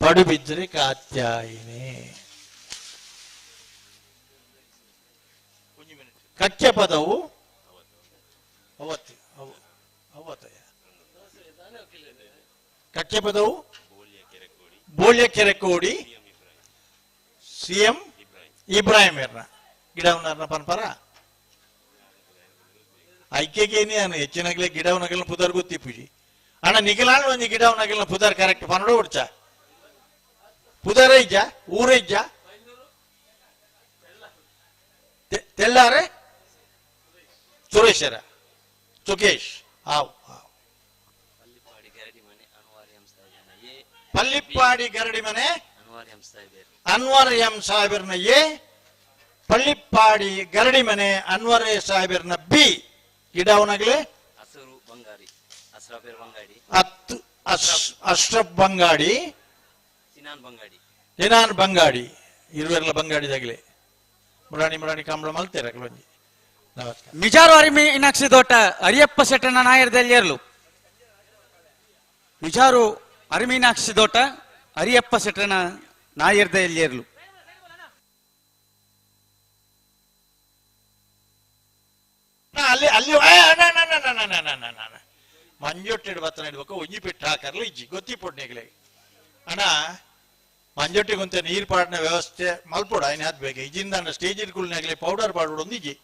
ಪಡುಬಿದ್ರಿ ಕಾತ್ಯಾಯಿನಿ ಕಕ್ಕೆ ಪದವು ಅವತ್ತು ಅವತ್ತಯ್ಯ ಕಕ್ಕೆ ಪದವು ಬೋಳ್ಯ ಕೆರೆಕೋಡಿ ಸಿಎಂ ಇಬ್ರಾಹಿಂ ಎರ್ನ ಗಿಡವನಾರ್ನ ಪನ್ಪರ ಐಕ್ಯಗೇನಿ ನಾನು ಹೆಚ್ಚಿನಾಗ್ಲೇ ಗಿಡವನಗಲ್ನ ಪುದರ್ ಗೊತ್ತಿಪ್ಪುಜಿ ಅಣ್ಣ ನಿಗಲಾಣ ಒಂಜಿ ಗಿಡವನಗಲ್ನ ಪುದರ್ ಕರೆಕ್ಟ್ ಪನ್ನಡ ಉಡ್ಚ ಪುದರ ಇಜ್ಜ ಊರ ಇಜ್ಜ ತೆಲ್ಲಾರೆ ಸುರೇಶರ ಸುಕೇಶ್ ಆವ್ ಪಲ್ಲಿಪ್ಪಾಡಿ ಗರಡಿ ಮನೆ ಅನ್ವರ್ ಎಂ ಸಾಹೇಬರ್ನ ಎ ಪಳ್ಳಿಪ್ಪಾಡಿ ಗರಡಿ ಮನೆ ಅನ್ವರ್ ಎ ಸಾಹೇಬರ್ನ ಬಿ ಗಿಡವನಾಗ್ಲೆ ಅಶ್ರಫ್ ಬಂಗಾಡಿ ಸಿನಾನ್ ಬಂಗಾಡಿ ಇರುವೆರ್ಲ ಬಂಗಾಡಿದಾಗಲೇ ಮುರಾಣಿ ಮುರಾಣಿ ಕಾಂಬಳ ಮಲ್ತೇರ ಕೆಲವೊಂಜಿ ನಮಸ್ಕಾರ ಮಿಜಾರು ಅರಿಮಿ ಇನಾಕ್ಷಿ ದೋಟ ಅರಿಯಪ್ಪ ಶೆಟ್ಟನ ನಾಯರ್ದೆಲ್ಲಿಯರ್ಲು ಮಿಜಾರು ಅರಿಮೀನಾಕ್ಷಿ ದೋಟ ಅರಿಯಪ್ಪ ಶೆಟ್ಟನ ನಾಯರ್ದೆಲ್ಲಿಯರ್ಲು ಅಲ್ಲಿ ಅಲ್ಲಿ ಮಂಜೊಟ್ಟಿಡು ಬತ್ತನ ಇಡ್ಬೇಕು ಒಂಜಿ ಪೆಟ್ಟು ಹಾಕರ್ಲ ಇಜ್ಜಿ ಗೊತ್ತಿಪೊಡ್ನಿಗ್ಲೆ ಅಣ್ಣ ಮಂಜೊಟ್ಟಿಗುಂತ ನೀರು ಪಾಡಿನ ವ್ಯವಸ್ಥೆ ಮಲ್ಪೊಡು ಆಯ್ನ ಹಾಕ್ಬೇಕು ಇಜಿಂದ ಸ್ಟೇಜ್ ಇಟ್ಕೊಳ್ಳಿನಾಗ್ಲೆ ಪೌಡರ್ ಪಾಡ್ಬಿಡು ಒಂದು ಇಜ್ಜಿ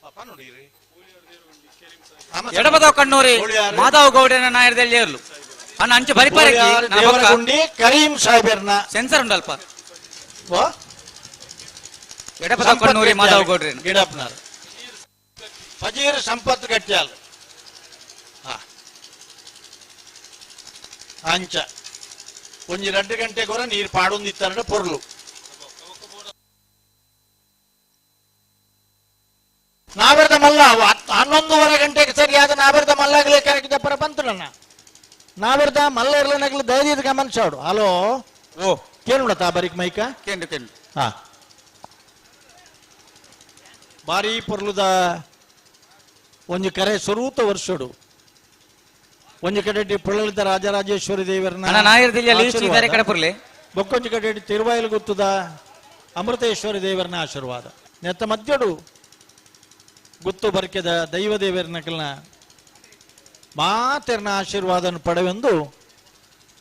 ಪಾಪ ನೋಡಿರಿ ಎಡಬದವ್ ಕಣ್ಣೂರಿ ಮಾಧವ ಗೌಡನ ನಾಯರ್ದೆಲ್ಲೇರ್ಲು ಅಣ್ಣ ಅಂಚೆ ಬರಿಪಾರಕ್ಕೆ ದೇವರಗುಂಡಿ ಕರೀಂ ಸಾಹೇಬರ್ನ ಸೆನ್ಸರ್ ಉಂಡಲ್ಪ ಎಡಪದ ಕಣ್ಣೂರಿ ಮಾಧವ ಗೌಡ್ರೇನ ಗಿಡಪ್ಪನಾರ್ ಫಜೀರ್ ಸಂಪತ್ ಗಟ್ಯಾಲ್ ಅಂಚ ಒಂಜಿ 2 ಗಂಟೆ ಕೊರ ನೀರು ಪಾಡೊಂದಿತ್ತಾರ ಪೊರ್ಲು ನಾವೆರ್ದ ಮಲ್ಲ 11:30 ಗಂಟೆಗೆ ಸರಿಯಾದ ನಾವೆರ್ದ ಮಲ್ಲಾಗಲೇ ಕರೆಕ್ಟ್ ಪರ ಬಂತು ನನ್ನ ನಾವೆರ್ದ ಮಲ್ಲ ಇರ್ಲನಗಲು ಧೈರ್ಯದ ಗಮನಿಸಾಡು. ಹಲೋ ಓ ಕೇಳುಣತಾ ಬರಿಕ್ ಮೈಕ ಕೇಂದ್ರ ಕೇಂದ್ರ ಹಾ ಬಾರಿ ಪೊರ್ಲುದ ಒಂಜಿ ಕರೆ ಸ್ವರೂತ ವರ್ಷಡು ಒಂಜಿ ಕಡೆ ಪೊಳ್ಳಲಿದ ರಾಜರಾಜೇಶ್ವರಿ ದೇವರನ್ನ ಬೊಕ್ಕೊಂಜಿ ಕಡೆ ತಿರುವಾಯಿಲು ಗುತ್ತದ ಅಮೃತೇಶ್ವರಿ ದೇವರನ್ನ ಆಶೀರ್ವಾದ ನೆತ್ತ ಮಧ್ಯಡು ಗುತ್ತು ಬರಕೆದ ದೈವ ದೇವರನಕಲ್ನ ಮಾತೆರ್ನ ಆಶೀರ್ವಾದನ ಪಡೆವೆಂದು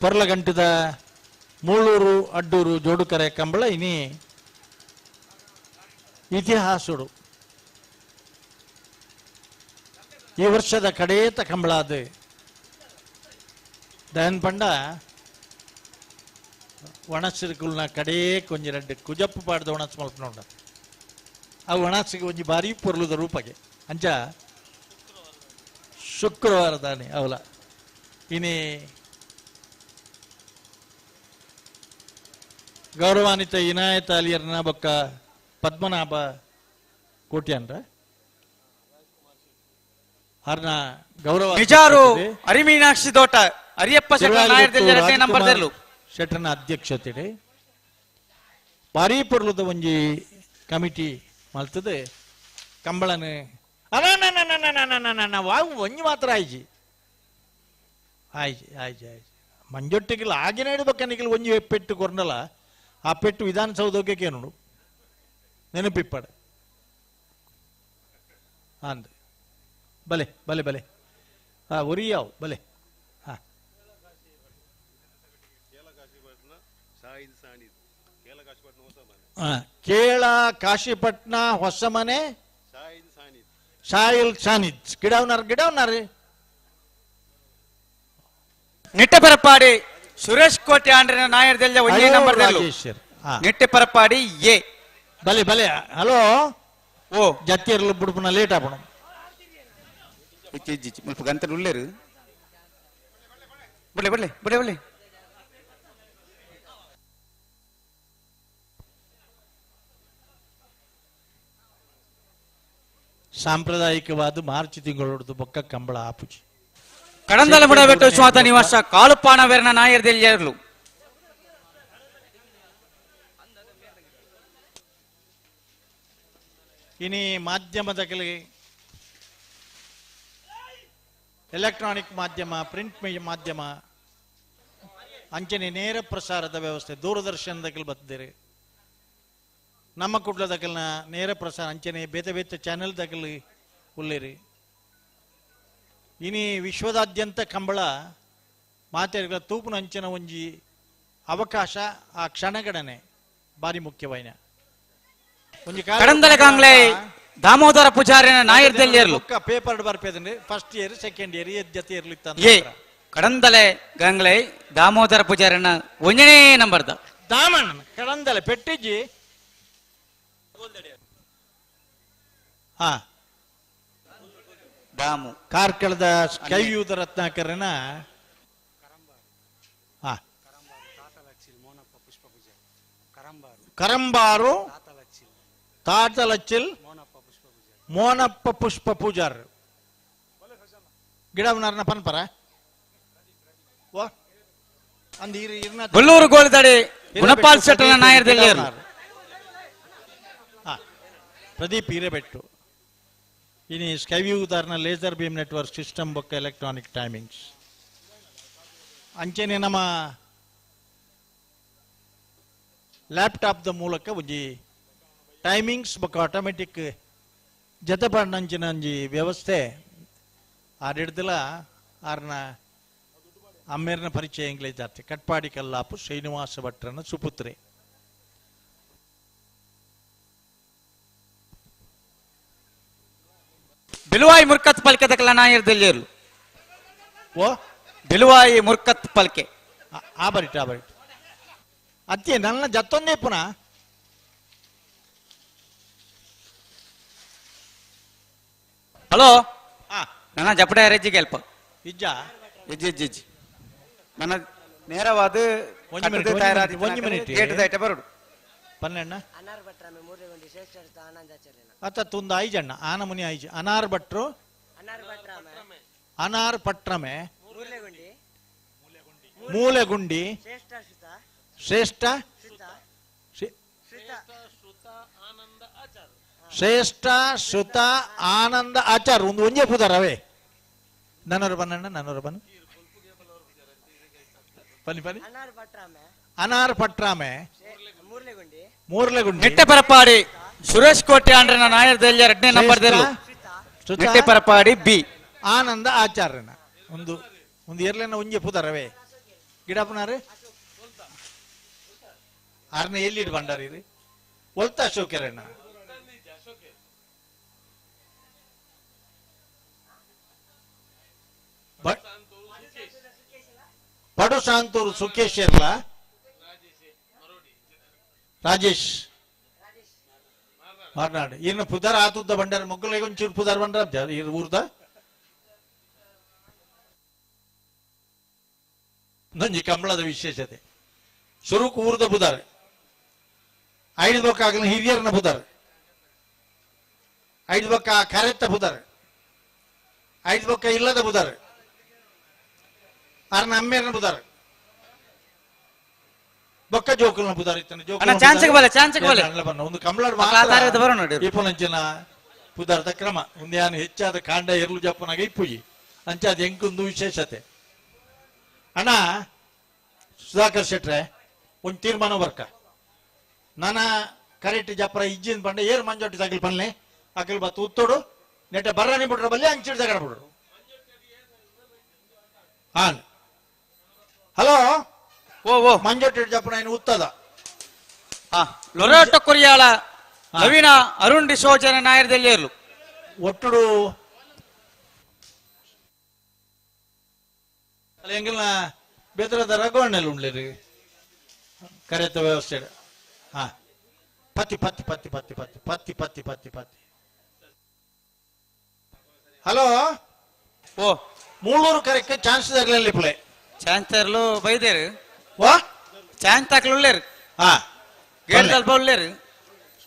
ಪೊರ್ಲಗಂಟಿದ ಮೂಳೂರು ಅಡ್ಡೂರು ಜೋಡುಕರೆ ಕಂಬಳ ಇನಿ ಇತಿಹಾಸುಡು ಈ ವರ್ಷದ ಕಡೇತ ಕಂಬಳ ಅದು ದಯನ್ ಪಂಡ ಒಣಸಿರುಕುಲ್ನ ಕಡೇ ಕೊಂಜಿ ರಡ್ಡು ಕುಜಪ್ಪು ಪಾಡ್ದ ಒಣಸು ಮಲ್ಪನೋಡ ಆ ಒಣಸಿಗೆ ಒಂಜಿ ಭಾರಿ ಪೊರ್ಲುದ ರೂಪಗೆ ಅಂಚ ಶುಕ್ರವಾರ ದಾನೆ ಅವಲ ಇನಿ ಗೌರವಾನ್ವಿತ ಇನಾಯತ್ ಅಲಿಯರ್ನ ಬೊಕ್ಕ ಪದ್ಮನಾಭ ಕೋಟ್ಯಾನ್ರ ಅರ್ನ ಗೌರವ ನಿಜಾರು ಅರಿಮೀನಾಕ್ಷಿ ದೋಟ ಅರಿಯಪ್ಪ ನಂಬರ್ ಶೆಟ್ಟರ್ನ ಅಧ್ಯಕ್ಷತೆ ಭಾರಿ ಪೊರ್ಲುದ ಒಂಜಿ ಕಮಿಟಿ ಮಲ್ತದೆ ಕಂಬಳನೆ ಅಲ್ಲ ವಾವು ಒಂಜಿ ಮಾತ್ರ ಆಯ್ಜಿ ಆಯ್ಜಿ ಆಯ್ಜಿ ಆಯ್ಜಿ ಮಂಜೊಟ್ಟಿಗೆ ಆಗಿನ ಹಿಡ್ಬೇಕ ನಿಖಲ್ ಒಂಜಿ ಪೆಟ್ಟು ಕೊರ್ನಲ್ಲ ಆ ಪೆಟ್ಟು ವಿಧಾನಸೌಧಕ್ಕೆ ಕೇನುಡು ನೆನಪಿಪ್ಪಡ ಅಂದ ಬಲೆ ಬಲೆ ಬಲೆ ಹಾ ಒರಿಯಾವು ಬಲೆ ಹಾ ಕೇಳ ಕಾಶಿಪಟ್ನ ಹೊಸಮನೆ ಸಾಯಿಲ್ ಸಾನಿದ್ ಗಿಡವನಾರ್ ಗಿಡವನಾರ್ ನಿಟ್ಟಪರಪಾಡಿ ಸುರೇಶ್ ಕೋಟೆ ಆಂಡ್ರಿನ ನಾಯರ್ದೆಲ್ಲ ಒಂದೇ ನಂಬರ್ ನಿಟ್ಟಪರಪಾಡಿ ಎ ಬಲೆ ಬಲೆ ಹಲೋ ಓ ಜತ್ತಿಯರ್ಲು ಬುಡುಪುನ ಲೇಟ್ ಆಪಣ ಮುಲ್ಪ ಗಂತಲು ಉಳ್ಳೇರು ಬಡ್ಲೆ ಬಡ್ಲೆ ಬಡ್ಲೆ ಬಡ್ಲೆ ಸಾಂಪ್ರದಾಯಿಕವಾದ ಮಾರ್ಚ್ ತಿಂಗಳೊಡ್ದು ಬೊಕ್ಕ ಕಂಬಳ ಆಪುಜಿ ಕಡಂದಲ ಬುಡಬೆಟ್ಟು ಸ್ವಾತ ನಿವಾಸ ಕಾಲುಪಾಣವೇರ್ನ ನಾಯರ್ದೆಲ್ಲೇರ್ಲು ಇನಿ ಮಾಧ್ಯಮದ ಕೆಲಗೆ ಎಲೆಕ್ಟ್ರಾನಿಕ್ ಮಾಧ್ಯಮ ಪ್ರಿಂಟ್ ಮಾಧ್ಯಮ ಅಂಚನೆ ನೇರ ಪ್ರಸಾರದ ವ್ಯವಸ್ಥೆ ದೂರದರ್ಶನದ ಕೆಲ ಬತ್ತಿದ್ದೀರಿ ನಮ್ಮ ಕುಡ್ಲದಕಲ್ನ ನೇರ ಪ್ರಸಾರ ಅಂಚನೆ ಬೇತೆ ಬೇತೆ ಚಾನೆಲ್ ದಕಲ್ ಉಳ್ಳೇರಿ ಇನಿ ವಿಶ್ವದಾದ್ಯಂತ ಕಂಬಳ ಮಾತೆಗಳ ತೂಪುನ ಅಂಚಿನ ಒಂಜಿ ಅವಕಾಶ ಆ ಕ್ಷಣಗಣನೆ ಭಾರಿ ಮುಖ್ಯವಾಯಿನ ಒಂಜಿ ಕಡಂದಲ ಕಾಂಗ್ಲೆ ದಾಮೋದರ ಪೂಜಾರಿನ ನಾಯರ್ದೆಲ್ಲೇರ್ಲು ಪೇಪರ್ ಬರ್ಪೇದಂದ್ರೆ ಫಸ್ಟ್ ಇಯರ್ ಸೆಕೆಂಡ್ ಇಯರ್ ಎದ್ ಜತೆ ಇರ್ಲಿತ್ತ ಏ ಕಡಂದಲೆ ಗಂಗ್ಲೆ ದಾಮೋದರ ಪೂಜಾರಿನ ಒಂಜನೇ ನಂಬರ್ದ ದಾಮಣ್ಣ ಕಡಂದಲೆ ಪೆಟ್ಟಿಜ್ಜಿ ಹಾ ದಾಮು ಕಾರ್ಕಳದ ಕೈಯೂದ ರತ್ನಾಕರನ ಹಾ ಕರಂಬಾರು ತಾತಲಚ್ಚಿಲ್ ಮೋನಪ್ಪ ಪುಷ್ಪ ಪೂಜಾರ್ ಗಿಡವನಾರನ ಪನ್ಪರ ಬೊಲ್ಲೂರು ಗೋಳಿದಡಿ ಗುಣಪಾಲ್ ಶೆಟ್ಟನ ನಾಯರ್ದೆಲ್ಲೇರ್ಲು ಪ್ರದೀಪ್ ಹಿರೇಬೆಟ್ಟು ಇನಿ ಸ್ಕೈವ್ಯೂ ದಾರ್ನ ಲೇಸರ್ ಬೀಮ್ ನೆಟ್ವರ್ಕ್ ಸಿಸ್ಟಮ್ ಬೊಕ್ಕ ಎಲೆಕ್ಟ್ರಾನಿಕ್ ಟೈಮಿಂಗ್ಸ್ ಅಂಚೆನೆ ನಮ್ಮ ಲ್ಯಾಪ್ಟಾಪ್ದ ಮೂಲಕ ಒಂಜಿ ಟೈಮಿಂಗ್ಸ್ ಬೊಕ್ಕ ಆಟೋಮೆಟಿಕ್ ಜತೆ ಪಾಡ್ನಂಚಿನ ಒಂಜಿ ವ್ಯವಸ್ಥೆ ಆಡಿಡ್ದಲ ಆರ್ನ ಅಮ್ಮೇರ್ನ ಪರಿಚಯ ಇಂಗ್ಲೀಷ್ ಜಾತಿ ಕಟ್ಪಾಡಿ ಕಲ್ಲಾಪು ಶ್ರೀನಿವಾಸ ಭಟ್ರನ ಸುಪುತ್ರೆ. ಬಿಲುವಾಯಿ ಮುರ್ಕತ್ ಪಲ್ಕೆ ತಕಲ ನಾಯರ್ ದೆಲ್ಲೇರ್ಲು. ಓ ಬಿಲುವಾಯಿ ಮುರ್ಕತ್ ಪಲ್ಕೆ. ಆ ಬರಿಟ್ ಆ ಬರಿಟ್ ಅತ್ತೆ ನನ್ನ ಜತ್ತೊಂದೇ ಪುನಃ ಹಲೋ ನನ್ನ ಜಪಡೆ ಅರೆಜ್ಜಿ ಗೆಲ್ಪ ಇಜ್ಜ ಇಜ್ಜಿ ಇಜ್ಜಿ ಇಜ್ಜಿ ನನ್ನ ನೇರವಾದ ಒಂಜಿ ಮಿನಿಟ್ ಗೇಟ್ ದೈಟ ಬರುಡು ಪನ್ನೆಣ್ಣ ಅತ್ತ ತುಂದ ಐಜಣ್ಣ ಆನ ಮುನಿ ಐಜ್ ಅನಾರ್ ಭಟ್ರು ಅನಾರ್ ಪಟ್ರಮೆ ಮೂಲೆಗುಂಡಿ ಶ್ರೇಷ್ಠ ಶ್ರೇಷ್ಠ ಶ್ರುತ ಆನಂದ ಆಚಾರ್ ಒಂದು ಒಂಜೇ ಪುದಾರವೇ ನನ್ನವರು ಬನ್ನಣ್ಣ ನನ್ನವರು ಬನ್ನ ಬನ್ನಿ ಬನ್ನಿ ಅನಾರ್ ಪಟ್ರಾಮೆ ಮೂರ್ಲೆಗುಂಡಿ ನಿಟ್ಟೆ ಪರಪಾಡಿ ಸುರೇಶ್ ಕೋಟೆ ಆಂಡ್ರನ ನಾಯರ್ ದೆಲ್ಯ ಎರಡನೇ ನಂಬರ್ ದೆಲ್ಲು ನಿಟ್ಟೆ ಪರಪಾಡಿ ಬಿ ಆನಂದ ಆಚಾರ್ಯನ ಒಂದು ಒಂದು ಎರ್ಲೆನ ಒಂಜೆ ಪುದಾರವೇ ಗಿಡಪ್ಪನಾರು ಆರ್ನ ಎಲ್ಲಿಡ್ ಬಂಡಾರಿ ಒಲ್ತ ಅಶೋಕರಣ್ಣ ಪಡು ಶಾಂತೂರು ಸುಖೇಶ್ ಇರ್ಲ ರಾಜೇಶ್ ಮಾರ್ನಾಡು ಇನ್ನು ಪುದಾರ ಆತುದ್ದ ಬಂಡಾರ ಮೊಗ್ಗಲಿಗೆ ಒಂಚೂರು ಪುದಾರ ಬಂಡಾರ ಇರ್ ಊರ್ದ ನಂಜಿ ಕಂಬಳದ ವಿಶೇಷತೆ ಸುರುಕು ಊರ್ದ ಪುದಾರ ಐದು ಬೊಕ್ಕ ಆಗಲಿ ಹಿರಿಯರನ್ನ ಪುದಾರ ಐದು ಬೊಕ್ಕ ಕರೆತ್ತ ಪುದಾರ ಐದು ಬೊಕ್ಕ ಇಲ್ಲದ ಪುದಾರ ಅರ್ನ ಅಮ್ಮೇರನ ಪುದಾರ ಬೊಕ್ಕ ಜೋಕುಲ್ನ ಪುದಾರ ಇತ್ತನ ಅಣ್ಣ, ಚಾನ್ಸ್ಗೆ ಬಲೆ, ಚಾನ್ಸ್ಗೆ ಬಲೆ. ಒಂದು ಕಂಬಳಡ್ ಮಕ್ಕಳ ಆಧಾರದ ಬರೋ ನೋಡಿ. ಇಪ್ಪನಂಚಿನ ಪುದಾರ್ದ ಕ್ರಮ ಒಂದು ಯಾನು ಹೆಚ್ಚಾದ ಕಾಂಡ ಎರ್ಲು ಜಪ್ಪನಾಗ ಇಪ್ಪುಜಿ ಅಂಚಾದ ಎಂಕೊಂದು ವಿಶೇಷತೆ ಅಣ್ಣ ಸುಧಾಕರ್ ಶೆಟ್ರೆ ಒಂದು ತೀರ್ಮಾನ ಬರ್ಕ ನಾನ ಕರೆಕ್ಟ್ ಜಪ್ಪರ ಇಜ್ಜಿನ ಬಂಡೆ ಏರ್ ಮಂಜೊಟ್ಟಿ ತಗಲ್ ಪನ್ಲೆ ಅಕಲ್ ಬತ್ತು ಉತ್ತೋಡು ನೆಟ್ಟ ಬರ್ರಾನಿ ಬಿಟ್ರ ಬಲ್ಲೆ ಅಂಚಿಡ್ ತಗಡ ಬಿಡ್ರು ಹಾನ್ ಹಲೋ ಓ ಓ ಮಂಜೊಟ್ಟಿ ಜಪ್ಪನ ಏನು ಉತ್ತದ ಲೊರೋಟೊ ಕೊರಿಯಾಳ ನವೀನ ಅರುಣ್ ಡಿಸೋಜನ ನಾಯರ್ ದೆಲ್ಲೇರ್ಲು ಒಟ್ಟುಡು ಅಲ್ಲ ಎಂಗಲ್ನ ಬೇತರದ ರಘುವಣ್ಣಲ್ಲಿ ಉಂಡ್ಲೇರಿ ಕರೆತ ವ್ಯವಸ್ಥೆ ಹಾ ಪತ್ತಿ ಪತ್ತಿ ಪತ್ತಿ ಪತ್ತಿ ಪತ್ತಿ ಪತ್ತಿ ಪತ್ತಿ ಪತ್ತಿ ಪತ್ತಿ ಹಲೋ ಓ ಮೂಳೂರು ಕರೆಕ್ಕೆ ಚಾನ್ಸ್ ತರಲಿಲ್ಲ ಪ್ಲೇ ಚಾನ್ಸ್ ತರಲು ಬೈದೇರು ವಾ ಚಾನ್ಸ್ ತಾಕಲು ಉಳ್ಳೇರು ಹಾ ಗೇಟ್ ತಲ್ಪ ಉಳ್ಳೇರು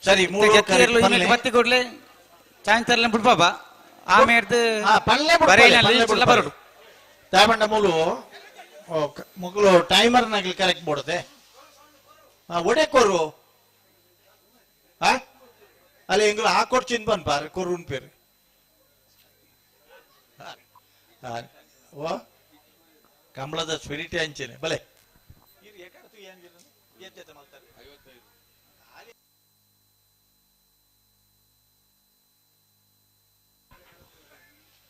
ಸರಿ ಮೂಳೂರು ಜತ್ತಿಯರ್ಲು ಕರೆಕ್ ಇನ್ನಕ್ಕೆ ಬತ್ತಿ ಕೊಡ್ಲೆ ಚಾನ್ಸ್ ತರಲಿ ಬಿಡ್ಪಾಪ ಆಮೇರ್ದು ಪಲ್ಲೆ ಬರೇನ ಬರೋಡು ತಾಯಬಂಡ ಮೂಲು ಮುಗುಲು ಟೈಮರ್ ನಾಗಲಿ ಕರೆಕ್ಟ್ ಬೋಡುತ್ತೆ ಒಡೆ ಕೊರು ಆ ಅಲ್ಲಿ ಎಂಗುಲು ಹಾಕೊಡ್ ಚಿನ್ ಬನ್ ಪಾರ್ ಕೊರುನ್ ಪೇರು ಓ ಕಂಬಳದ ಸ್ಪಿರಿಟ್ ಅಂಚೆನೆ ಬಲೆ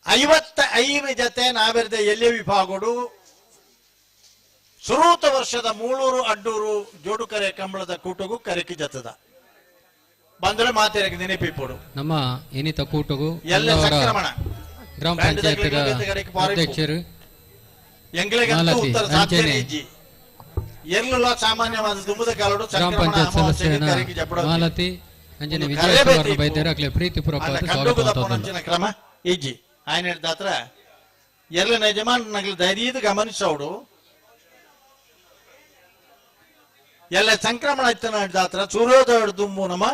ಐವತ್ತ ಐದು ಜತೆ ನಾವೆರ್ದ ಎಲ್ಲಿ ವಿಭಾಗಡು ಸುರೂತ ವರ್ಷದ ಮೂಳೂರು ಅಡ್ಡೂರು ಜೋಡುಕರೆ ಕಂಬಳದ ಕೂಟಗೂ ಕರೆಕಿ ಜತದ ಬಂದ್ರೆ ಮಾತೇರಕ್ಕೆ ನೆನಪಿಪೋಡು ನಮ್ಮ ಏನಿತ ಕೂಟಗೂ ಎಲ್ಲ ಅಲ್ಲವರ ಸಂಕ್ರಮಣ. ಗ್ರಾಮ ಬ್ಯಾಂಡ್ ಪಂಚಾಯತ್ ತಗ್ಲಿಕ್ಕೆ ಪಾರಿಪ್ಪು. ಅಧ್ಯಕ್ಷರು ಎಂಗ್ಲಿಗಂತೂ ಮಾಲತಿ ಉತ್ತರ ಸಾಧ್ಯನೇ ಅಂಚನೆ ಇಜ್ಜಿ ಎಲ್ಲುಲ ಸಾಮಾನ್ಯವಾದ ದುಂಬುದ ಕಾಲಡು ಗ್ರಾಮ ಸಂಕ್ರಮಣ ಪಂಚಾಯತ್ ಅಮಾವಾಸ್ಯೆಗೆ ಸದಸ್ಯನ ಕರೆಕಿ ಜಪಡ ಮಾಲತಿ ಅಂಜನೆ ಒಂದು ವಿಜಯ ಕರೆ ಸುವರ್ಣ ಬೇತಿಪ್ಪು. ಬೈದ್ಯರು ಅಕ್ಲೆ ಪ್ರೀತಿಪೂರ್ವಕವಾದ ಅಂಡ ಸ್ವಾಗತ ಕಡ್ಡುಗು ಮಾತಾಡೋದು. ದಪ್ಪನಂಚಿನ ಕ್ರಮ ಇಜ್ಜಿ ఆయన ದಾತ್ರ ಎಲ್ಲ ಯಜಮಾನ್ ನಗಲು ಧೈರ್ಯದ ಗಮನಿಸೋಡು ಎಲ್ಲ ಸಂಕ್ರಮಣ ಇತ್ತನ ದಾತ್ರ ಸೂರ್ಯೋದಯ ದುಂಬು ನಮ್ಮ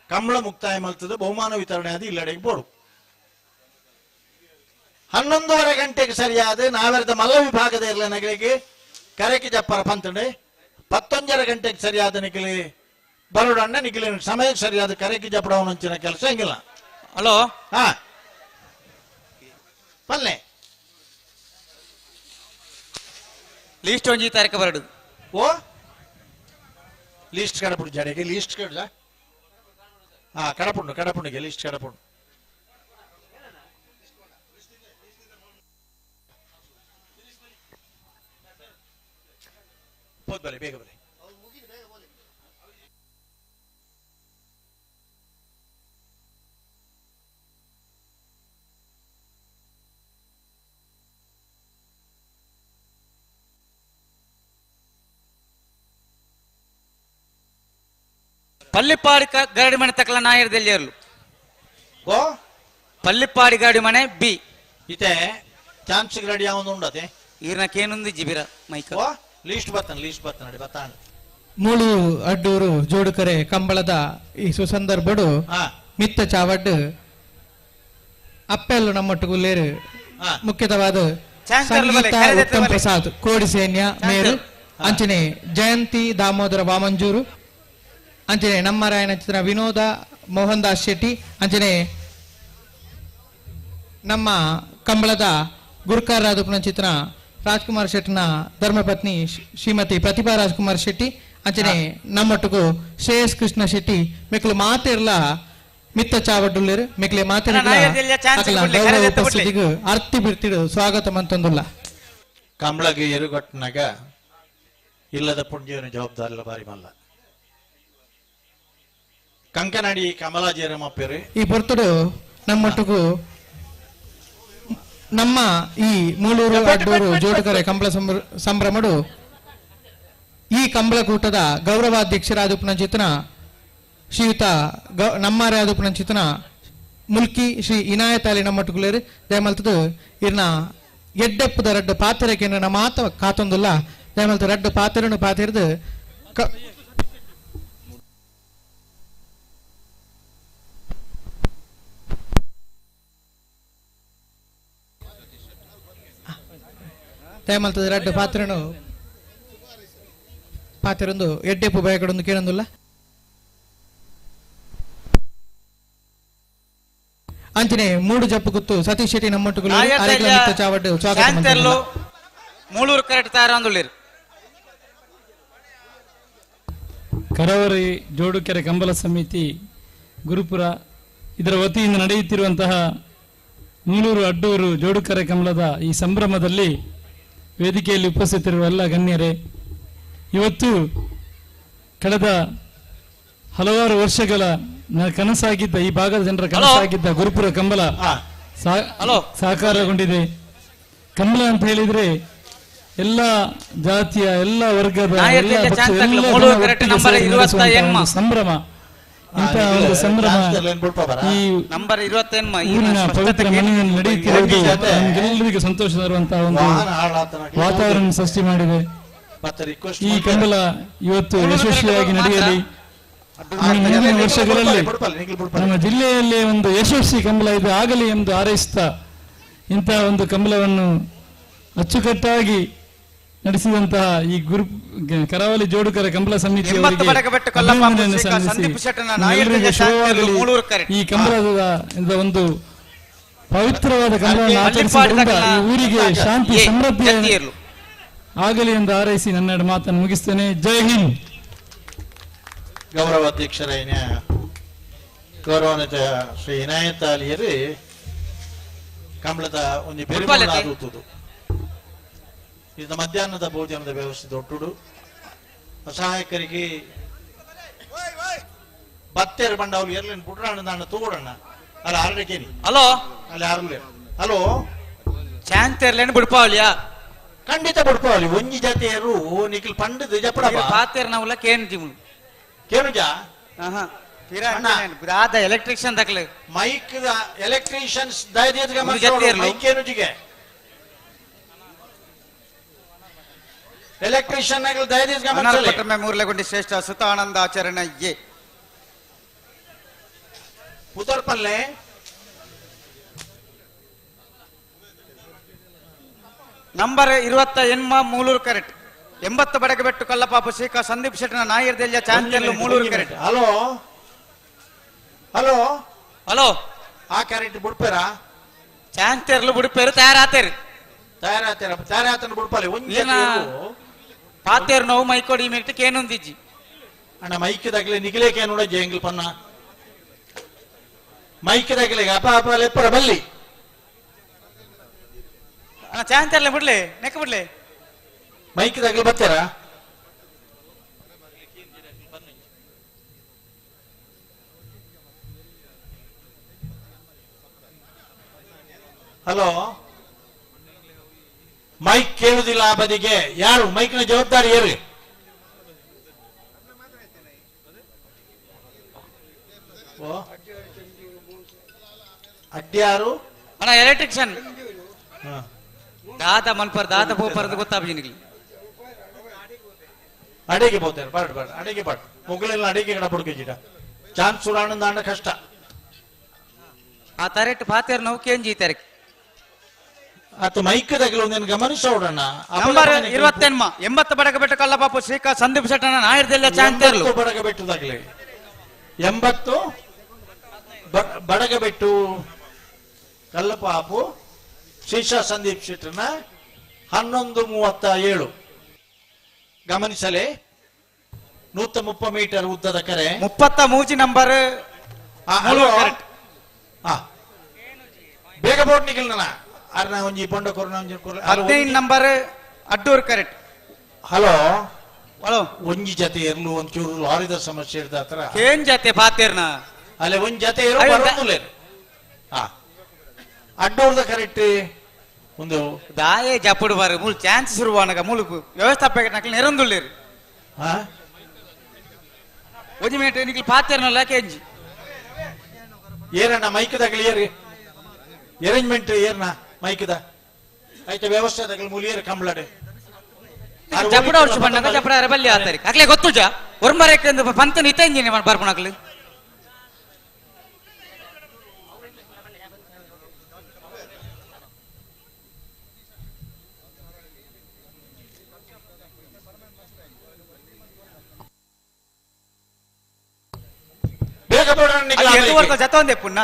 ಕಂಬಳ ಮುಕ್ತಾಯ ಮಲ್ತದ ಬಹುಮಾನ ವಿತರಣೆ ಅದು ಇಲ್ಲಡೆಗೆ ಬೋಡು 11:30 ಗಂಟೆಗೆ ಸರಿಯಾದ ನಾವೆರದ ಮಲ್ಲ ವಿಭಾಗದ ಇರಲ ನಗಲಿಗೆ ಕರೆಕಿ ಜಪ್ಪರ ಪಂತಂಡೆ 19:30 ಗಂಟೆಗೆ ಸರಿಯಾದ ನಿಗಲಿ ಬರೋಡಣ್ಣ ನಿಗಲಿ ಸಮಯಕ್ಕೆ ಸರಿಯಾದ ಕರೆಕಿ ಜಪ್ಪಡವನಂಚಿನ ಕೆಲಸ ಹೆಂಗಿಲ್ಲ. ಹಲೋ ಹಾ ಪಲ್ಲೆ ಲೀಸ್ಟ್ ಒಂಜಿ ತಾರೀಕು ಬರಡು ಓ ಲೀಸ್ಟ್ ಕಡಪುಡು ಜಡೆಗೆ ಲೀಸ್ಟ್ ಕಡ ಹಾ ಕಡಪುಂಡು ಕಡಪುಂಡಿಗೆ ಲೀಸ್ಟ್ ಕಡಪುಂಡು ಹೋದ್ ಬರಲಿ ಬೇಗ ಬರಲಿ. ಪಲ್ಲಿಪಾಡಿ ಗರಡಿ ಮನೆ ತಕ್ಕಲ ನಾಯರ್ ದೆಲ್ಲೇರ್ಲು. ಓ ಪಲ್ಲಿಪಾಡಿ ಗರಡಿ ಮನೆ ಬಿ. ಇತೆ ಚಾನ್ಸ್ ರೆಡಿ ಯಾವೊಂದು ಉಂಡತೆ ಈರ್ನ ಕೇನುಂದು ಜಿಬಿರ ಮೈಕ. ಓ ಲೀಸ್ಟ್ ಬತ್ತನ ಲೀಸ್ಟ್ ಬತ್ತನ ನಡಿ ಬತ್ತಾಣ. ಮೂಳು ಅಡ್ಡೂರು ಜೋಡುಕರೆ ಕಂಬಳದ ಈ ಸುಸಂದರ್ಭಡು ಮಿತ್ತ ಚಾವಡ್ ಅಪ್ಪೆಲ್ಲು ನಮ್ಮೊಟ್ಟಿಗೆ ಉಲ್ಲೇರು ಮುಖ್ಯತವಾದ ಸಂಗೀತ ಉತ್ತಮ ಪ್ರಸಾದ್ ಕೋಡಿ ಸೈನ್ಯ ಮೇರು ಅಂಚನೆ ಜಯಂತಿ ದಾಮೋದರ ವಾಮಂಜೂರು ಅಂಚನೆ ನಮ್ಮರಾಯನ ಚಿತ್ರ ವಿನೋದ ಮೋಹನ್ ದಾಸ್ ಶೆಟ್ಟಿ ಅಂಚನೆ ನಮ್ಮ ಕಂಬಳದ ಗುರುಕಾರ ರಾಜಪ್ಪನ ಚಿತ್ರ ರಾಜ್ಕುಮಾರ್ ಶೆಟ್ಟಿನ ಧರ್ಮಪತ್ನಿ ಶ್ರೀಮತಿ ಪ್ರತಿಭಾ ರಾಜ್ಕುಮಾರ್ ಶೆಟ್ಟಿ ಅಂಚನೆ ನಮ್ಮೊಟ್ಟಿಗೂ ಶ್ರೇಯಸ್ ಕೃಷ್ಣ ಶೆಟ್ಟಿ ಮೆಕ್ಲು ಮಾತಿರ್ಲ ಮಿತ್ತ ಚಾವಡ್ಡುಲ್ಲೇರು ಮೆಕ್ಲೆ ಮಾತಿರ್ಲ ಗೌರವ ಉಪಸ್ಥಿತಿಗೂ ಅರ್ತಿ ಬಿರ್ತಿಡು ಸ್ವಾಗತ ಮಂತೊಂದುಲ್ಲ. ಕಂಬಳಗೆ ಎರುಗಟ್ಟನಾಗ ಇಲ್ಲದ ಪುಣ್ಯನ ಜವಾಬ್ದಾರಿ ಬಾರಿ ಮಲ್ಲ ಕಂಕನಾಡಿ ಕಮಲಾಜೇರಮ್ಮಪ್ಪೇರು ಈ ಪೊರ್ತುಡು ನಮ್ಮೊಟ್ಟಿಗೂ ನಮ್ಮ ಈ ಮೂಳೂರು ಅಡ್ಡೂರು ಜೋಡುಕರೆ ಕಂಬಳ ಸಂಭ್ರಮಡು ಈ ಕಂಬಳಕೂಟದ ಗೌರವಾಧ್ಯಕ್ಷರಾದ ಶ್ರೀಯುತ ನಮ್ಮಾರಾದ ಮುಲ್ಕಿ ಶ್ರೀ ಇನಾಯತ್ ಅಲಿ ನಮ್ಮೊಟ್ಟುಗುಲೇರು ದಯಮಲ್ತದು ಇರ್ನ ಎಡ್ಡೆಪ್ಪುದ ರಡ್ಡು ಪಾತ್ರೆಗೆ ಮಾತ ಕಾತೊಂದುಲ್ಲ ದಯಮಲ್ತ ರಡ್ಡು ಪಾತ್ರೆನು ಪಾತಿರ್ದು ದಯಮಲ್ತದ ರಡ್ಡು ಪಾತ್ರೆನು ಪಾತಿರೊಂದು ಎಡ್ಡೆಪ್ಪು ಬಯಕಡೊಂದು ಕೇಳೊಂದುಲ್ಲ. ಅಂಚನೆ ಮೂಡು ಜಪ್ಪು ಗುತ್ತು ಸತೀಶ್ ಶೆಟ್ಟಿ ನಮ್ಮೊಟ್ಟುಗಳು ಚಾವಡ್ಡು ಸ್ವಾಗತ. ಮೂಳೂರು ಕರೆಕ್ಟ್ ತಯಾರಾಂದುಳ್ಳೇರು. ಕರಾವಳಿ ಜೋಡುಕೆರೆ ಕಂಬಳ ಸಮಿತಿ ಗುರುಪುರ ಇದರ ವತಿಯಿಂದ ನಡೆಯುತ್ತಿರುವಂತಹ ಮೂಳೂರು ಅಡ್ಡೂರು ಜೋಡುಕೆರೆ ಕಂಬಳದ ಈ ಸಂಭ್ರಮದಲ್ಲಿ ವೇದಿಕೆಯಲ್ಲಿ ಉಪಸ್ಥಿತರಿರುವ ಎಲ್ಲ ಗಣ್ಯರೇ, ಇವತ್ತು ಕಳೆದ ಹಲವಾರು ವರ್ಷಗಳ ಕನಸಾಗಿದ್ದ ಈ ಭಾಗದ ಜನರ ಕನಸಾಗಿದ್ದ ಗುರುಪುರ ಕಂಬಳ ಸಾಕಾರಗೊಂಡಿದೆ. ಕಂಬಳ ಅಂತ ಹೇಳಿದ್ರೆ ಎಲ್ಲ ಜಾತಿಯ ಎಲ್ಲ ವರ್ಗದ ಸಂಭ್ರಮ. ಇಂತಹ ಒಂದು ಸಂಭ್ರಮ ಈ ಊರಿನ ಪವಿತ್ರ ಮನೆಯಲ್ಲಿ ನಡೆಯುತ್ತಿರುವುದು ನಮಗೆಲ್ಲರಿಗೂ ಸಂತೋಷ ತರುವಂತಹ ಒಂದು ವಾತಾವರಣ ಸೃಷ್ಟಿ ಮಾಡಿದೆ. ಈ ಕಂಬಳ ಇವತ್ತು ಯಶಸ್ವಿಯಾಗಿ ನಡೆಯಲಿ. ಮುಂದಿನ ವರ್ಷಗಳಲ್ಲಿ ನಮ್ಮ ಜಿಲ್ಲೆಯಲ್ಲಿ ಒಂದು ಯಶಸ್ವಿ ಕಂಬಳ ಇದು ಆಗಲಿ ಎಂದು ಹಾರೈಸುತ್ತಾ ಇಂತಹ ಒಂದು ಕಂಬಳವನ್ನು ಅಚ್ಚುಕಟ್ಟಾಗಿ ನಡೆಸಿದಂತಹ ಈ ಗುರು ಕರಾವಳಿ ಜೋಡುಕರ ಕಂಬಳ ಸಮಿತಿಯವರಿಗೆ ಸಲ್ಲಿಸಿ ಈ ಕಂಬಳದ ಒಂದು ಪವಿತ್ರವಾದ ಕಂಬಳವನ್ನು ಆಚರಿಸುವುದರಿಂದ ಈ ಊರಿಗೆ ಶಾಂತಿ ಸಮೃದ್ಧಿ ಆಗಲಿ ಎಂದು ಹಾರೈಸಿ ನನ್ನ ಮಾತನ್ನು ಮುಗಿಸ್ತೇನೆ. ಜೈ ಹಿಂದ್. ಗೌರವ ಅಧ್ಯಕ್ಷರೈನ ಗೌರವಾನ್ವಿತ ಶ್ರೀ ಇನಾಯತ್ ಅಲಿಯರು ಕಂಬಳದ ಒಂದು ಬೆರಿಮೂಲಾದೂತುದು. ಇದು ಮಧ್ಯಾಹ್ನದ ಭೋಜನದ ವ್ಯವಸ್ಥೆ ದೊಡ್ಡುಡು ಅಸಹಾಯಕರಿಗೆ ಬತ್ತೇರು ಬಂಡ ಅವ್ರು ಎರ್ಲಿನ ಪುಟ್ರಾಣ ನಾನು ತಗೋಡಣ್ಣ ಅಲ್ಲ ಆರಡಕೇನಿ ಹಲೋ ಅಲ್ಲಿ ಆರ್ಲೆ ಹಲೋ ಚಾಂತೇರ್ಲೇನು ಬಿಡ್ಪಾವಲಿಯಾ ಖಂಡಿತ ಬಿಡ್ಪಾವಲಿ ಒಂಜಿ ಜಾತಿಯರು ನಿಖಿಲ್ ಪಂಡದ ಜಪಡ ಪಾತೇರ್ ನಾವುಲ್ಲ ಕೇನ್ ಜಿಮುಲು ಕೇನುಜಾ ಆದ ಎಲೆಕ್ಟ್ರಿಷಿಯನ್ ದಕ್ಲೆ ಮೈಕ್ ಎಲೆಕ್ಟ್ರಿಷಿಯನ್ಸ್ ದಯದೀರ್ಘ ಮೈಕ್ ಏನುಜಿಗೆ ಎಲೆಕ್ಟ್ರಿಷಿಯನ್ ದಯದೀರ್ಘ ಮೂರ್ಲೆಗುಂಡಿ ಶ್ರೇಷ್ಠ ಸುತಾನಂದ ಆಚರಣ ಎ ಪುತರ್ಪಲ್ಲೆ ನಂಬರ್ 28 ಮೂಲೂರು ಕರೆಕ್ಟ್ 80 ಬಡಗಬೆಟ್ಟು ಕಲ್ಲಪಾಪು ಶ್ರೀಕಾ ಸಂದೀಪ್ ಶೆಟ್ಟಿನ ನಾಯರ್ ದೆಲ್ಯ ಚಾಂತೆರ್ಲು Mooluru correct. Hello hello hello ಆ ಕ್ಯಾರೆಟ್ ಬುಡ್ಪೇರಾ ಚಾಂತೆರ್ಲು ಬುಡ್ಪೇರು ತಯಾರಾತೇರು ತಯಾರಾತೇರ ತಯಾರಾತನ ಬುಡ್ಪಾಲೆ ಒಂಜಿ ಪಾತೇರು ನೋವು ಮೈಕೋಡಿ ಮೆಟ್ಟು ಕೇನುಂದಿಜ್ಜಿ ಅಣ್ಣ ಮೈಕ್ ದಗ್ಲೆ ನಿಗಲೆ ಕೇನುಡ ಜೇಂಗ್ಲ್ ಪನ್ನ ಮೈಕ್ ದಗ್ಲೆ ಅಪ ಅಪ ಲೆಪ್ಪರ ಬಲ್ಲಿ ಅಣ್ಣ ಚಾಂತೆರ್ಲೆ ಬಿಡ್ಲೆ ನೆಕ್ಕ ಬಿಡ್ಲೆ ಮೈಕ್ ದಗ್ಲೆ ಬರ್ತೀರಾ ಹಲೋ ಮೈಕ್ ಕೇಳುದಿಲ್ಲ ಆ ಬದಿಗೆ ಯಾರು ಮೈಕ್ನ ಜವಾಬ್ದಾರಿ ಏರಿ Adyar ಅಣ್ಣ ಎಲೆಕ್ಟ್ರಿಷಿಯನ್ ದಾದ ಮಲ್ಪರ್ ದಾದ ಪೋಪರ್ದು ಗೊತ್ತಾಪಿ ನಿಗ್ಲಿ ಅಡಿಗೆ ಬೋತಾರೆ ಬಾಡ್ ಬಾಡ್ ಅಡಿಗೆ ಬಾಡ್ ಮೊಗಲೆಲ್ಲ ಅಡಿಗೆ ಕಡ ಬುಡ್ಕಿಜಿಡ ಚಾನ್ಸ್ ಸುರಾಣಂದ ಅಣ್ಣ ಕಷ್ಟ ಆ ತರೆಟ್ ಪಾತೇರ್ ನಾವು ಕೇಂಜಿ ತರಕ್ಕೆ ಆತ ಮೈಕ್ ತಗಲು ಒಂದೇನು ಗಮನಿಸೋಡಣ್ಣ ನಂಬರ್ 28 80 ಬಡಗ ಬೆಟ್ಟ ಕಲ್ಲಪಾಪು ಶ್ರೀಕಾ ಸಂದೀಪ್ ಶೆಟ್ಟಣ್ಣ ನಾಯರ್ದೆಲ್ಲ ಚಾಂತೇರ್ಲು ಬಡಗ ಬೆಟ್ಟು ತಗಲಿ 80 ಬಡಗಬೆಟ್ಟು ಕಲ್ಲಪಾಪು ಶ್ರೀಶಾ ಸಂದೀಪ್ ಶೆಟ್ಟನ 11:37 ಗಮನಿಸಲೇ 130 ಮೀಟರ್ ಉದ್ದದ ಕರೆ 33 ನಂಬರ್ ಬೇಗ ಬೋಟ್ ನಿಖಿಲ್ ಅರ್ನ ಒಂಜಿ ಬೊಂಡ ಕೊರ್ನ ಒಂಜಿ 15 number Addur correct. Hello hello ಒಂಜಿ ಜತೆ ಇರ್ಲು ಒಂಚೂರು ಲಾರಿದ ಸಮಸ್ಯೆ ಇರ್ದ ಹತ್ರ ಏನ್ ಜತೆ ಪಾತೇರ್ನ ಅಲ್ಲೇ ಒಂಜಿ ಜತೆ ಇರೋ ಬರೋದಿಲ್ಲ. ಹಾ ಅಡ್ಡೂರ್ದ ಕರೆಕ್ಟ್ ಒಂದು ದಾಯೆ ಜಪುಡು ಬಾರು ಮೂಲು ಚಾನ್ಸ್ ಶುರುವಾನಗ ಮೂಲು ವ್ಯವಸ್ಥಾಪಕ ನಕಲ್ ನೆರಂದುಳ್ಳೇರು. ಹಾ ಒಂಜಿ ಮಿನಿಟ್ ನಿಖಿಲ್ ಪಾತೇರ್ನಲ್ಲ ಕೇಂಜಿ ಏರಣ್ಣ ಮೈಕ್ ತಗಲಿ ಏರಿ ಅರೇಂಜ್ಮೆಂಟ್ ಏರ್ನ ಮೈಕ್ದ ಐತ ವ್ಯವಸ್ಥೆ ತಗಲಿ ಮೂಲಿಯರ್ ಕಂಬಳಡೆ ಜಪಡ ವರ್ಷ ಬಣ್ಣಗ ಜಪಡ ಅರಬಲ್ಲಿ ಆತರಿ ಅಕ್ಲೆ ಗೊತ್ತುಜ ಒರ್ಮರಕ್ಕೆ ಪಂತನ ಇತ್ತ ಇಂಜಿನ ಬರ್ಪಣಕ್ಲು ಬೇಗ ಬೋಡ ಜತ ಒಂದೇ ಪುಣ್ಣ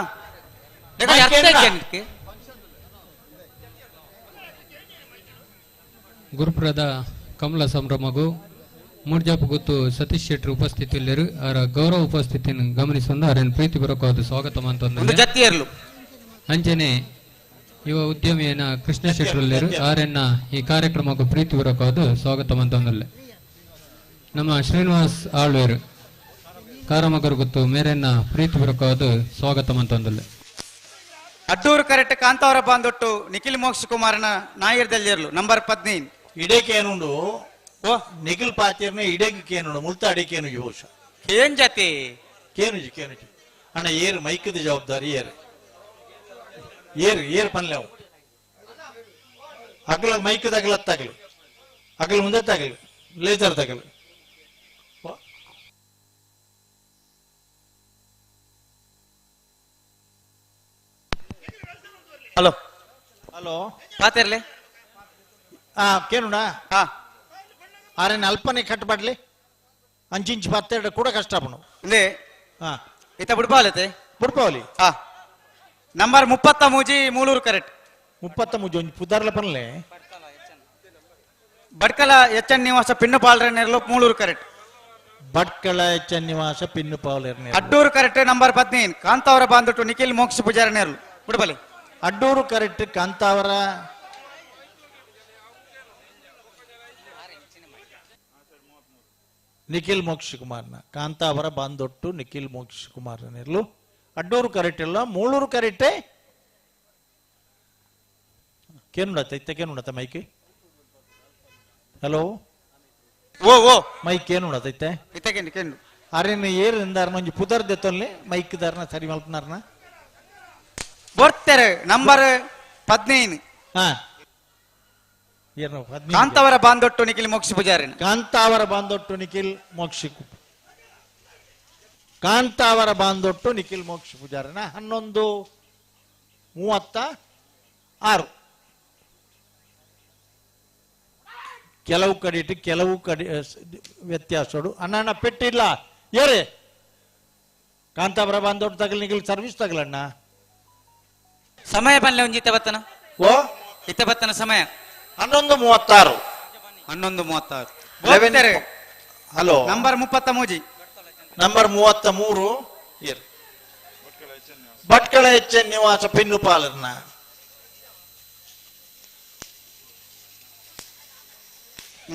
ಗುರುಪ್ರದ ಕಮಲ ಸಂಭ್ರಮಗೂ ಮೂರ್ಜಾಪು ಗುತ್ತು ಸತೀಶ್ ಶೆಟ್ಟರ್ ಉಪಸ್ಥಿತಿಯಲ್ಲಿರು ಅವರ ಗೌರವ ಉಪಸ್ಥಿತಿಯನ್ನು ಗಮನಿಸಿಕೊಂಡು ಅವರನ್ನು ಪ್ರೀತಿ ಬರಕೋದು ಸ್ವಾಗತ ಅಂತಂದು ಅಂಚನೆ ಯುವ ಉದ್ಯಮಿಯನ್ನ ಕೃಷ್ಣ ಶೆಟ್ಟರಲ್ಲಿರು ಅವರನ್ನ ಈ ಕಾರ್ಯಕ್ರಮಕ್ಕೂ ಪ್ರೀತಿ ಬರಕೋದು ಸ್ವಾಗತ ಅಂತಂದಲ್ಲೇ ನಮ್ಮ ಶ್ರೀನಿವಾಸ್ ಆಳ್ವೇರು ಕಾರಮಗರು ಗುತ್ತು ಮೇರೆನ್ನ ಪ್ರೀತಿ ಬರಕೋದು ಸ್ವಾಗತ ಅಂತಂದಲ್ಲೇ ಅಡ್ಡೂರು ಕರೆಕ್ಟ್ ಕಾಂತಾವರ ಬಾಂದೊಟ್ಟು ನಿಖಿಲ್ ಮೋಕ್ಷ ಕುಮಾರನ ನಾಯರ್ದಲ್ಲಿರಲು ನಂಬರ್ 15 ಇಡೇಕೇನುಂಡು ಓ ನಿಖಿಲ್ ಪಾತೇರ್ನ ಇಡೇಗೆ ಕೇನುಂಡು ಮುಲ್ತ ಅಡಿಕೇನು ಯೋಶ ಏನ್ ಜಾತಿ ಕೇನುಜಿ ಕೇನುಜಿ ಅಣ್ಣ ಏರು ಮೈಕದ ಜವಾಬ್ದಾರಿ ಏರು ಏರು ಏರು ಪನ್ಲೇವು ಅಗಲ ಮೈಕದ ಅಗಲ ತಗಲು ಅಗಲ ಮುಂದೆ ತಗಲು ಲೇಸರ್ ತಗಲು ಹಲೋ ಹಲೋ ಪಾತೇರ್ಲೆ ಆ ಕೇನುಣ ಹಾ ಆರೇನು ಅಲ್ಪನೆ ಕಟ್ಟಬಾಡ್ಲಿ ಅಂಚಿಂಚು ಪತ್ತೆರಡು ಕೂಡ ಕಷ್ಟ ಪಣು ಇಲ್ಲೇ ಹಾ ಇತ್ತ ಬುಡ್ಪಾವಲತೆ ಬುಡ್ಪಾವಲಿ ಹಾ ನಂಬರ್ 33 ಮೂಲೂರು ಕರೆಕ್ಟ್ 33 ಒಂಜಿ ಪುದಾರ್ಲ ಪನ್ಲೆ ಭಟ್ಕಳ ಎಚ್ ಎನ್ ನಿವಾಸ ಪಿನ್ನು ಪಾಲ್ರ ಮೂಲೂರು correct Bhatkal H N ನಿವಾಸ ಪಿನ್ನು ಪಾಲ್ರ ಅಡ್ಡೂರು ಕರೆಕ್ಟ್ ನಂಬರ್ 15 ಕಾಂತಾವರ ಬಾಂದೊಟ್ಟು ನಿಖಿಲ್ ಮೋಕ್ಷ ಪೂಜಾರಿ ನೇರ್ಲು ಬುಡ್ಬಲಿ ಅಡ್ಡೂರು ಕರೆಕ್ಟ್ ಕಾಂತಾವರ ನಿಖಿಲ್ ಮೋಕ್ಷ ಕುಮಾರ್ನ ಕಾಂತಾವರ ಬಾಂದೊಟ್ಟು ನಿಖಿಲ್ ಮೋಕ್ಷ ಕುಮಾರ್ ಇರ್ಲು ಅಡ್ಡೂರು ಕರೆಕ್ಟ್ ಇಲ್ಲ ಮೂಳೂರು ಕರೆಕ್ಟೇ ಕೇನುಡತ್ತ ಇತ್ತ ಕೇನುಡತ್ತ ಮೈಕ್ ಹಲೋ ಓ ಓ ಮೈಕ್ ಏನುಡತ್ತ ಇತ್ತೆ ಇತ್ತ ಕೇನು ಕೇನು ಅರೇನು ಏರು ಇಂದಾರನ ಒಂಜಿ ಪುದರ್ ದೆತ್ತೊಲ್ಲೆ ಮೈಕ್ ದಾರನ ಸರಿ ಮಲ್ಪನಾರನ ಬರ್ತಾರೆ ನಂಬರ್ 15 ಹಾ ಕಾಂತಾವರ ಬಾಂದೊಟ್ಟು ನಿಖಿಲ್ ಮೋಕ್ಷ ಪೂಜಾರಿ ಕಾಂತಾವರ ಬಾಂದೊಟ್ಟು ನಿಖಿಲ್ ಮೋಕ್ಷ ಕಾಂತಾವರ ಬಾಂದೊಟ್ಟು ನಿಖಿಲ್ ಮೋಕ್ಷ ಪೂಜಾರಿನ 11:36 ಕೆಲವು ಕಡೆ ಕೆಲವು ಕಡೆ ವ್ಯತ್ಯಾಸಡು ಅಣ್ಣ ಅಣ್ಣ ಪೆಟ್ಟಿಲ್ಲ ಏರೇ ಕಾಂತಾವರ ಬಾಂದೊಟ್ಟು ತಗಲ್ ನಿಖಿಲ್ ಸರ್ವಿಸ್ ತಗಲಣ್ಣ ಸಮಯ ಬನ್ಲೆ ಒಂಜಿ ಇತ್ತ ಬತ್ತನ ಓ ಇತ್ತ ಬತ್ತನ ಸಮಯ 11:36 11:36 hello number 33 number 33 Bhatkal H N ನಿವಾಸ pin ಪಾಲರ್ನ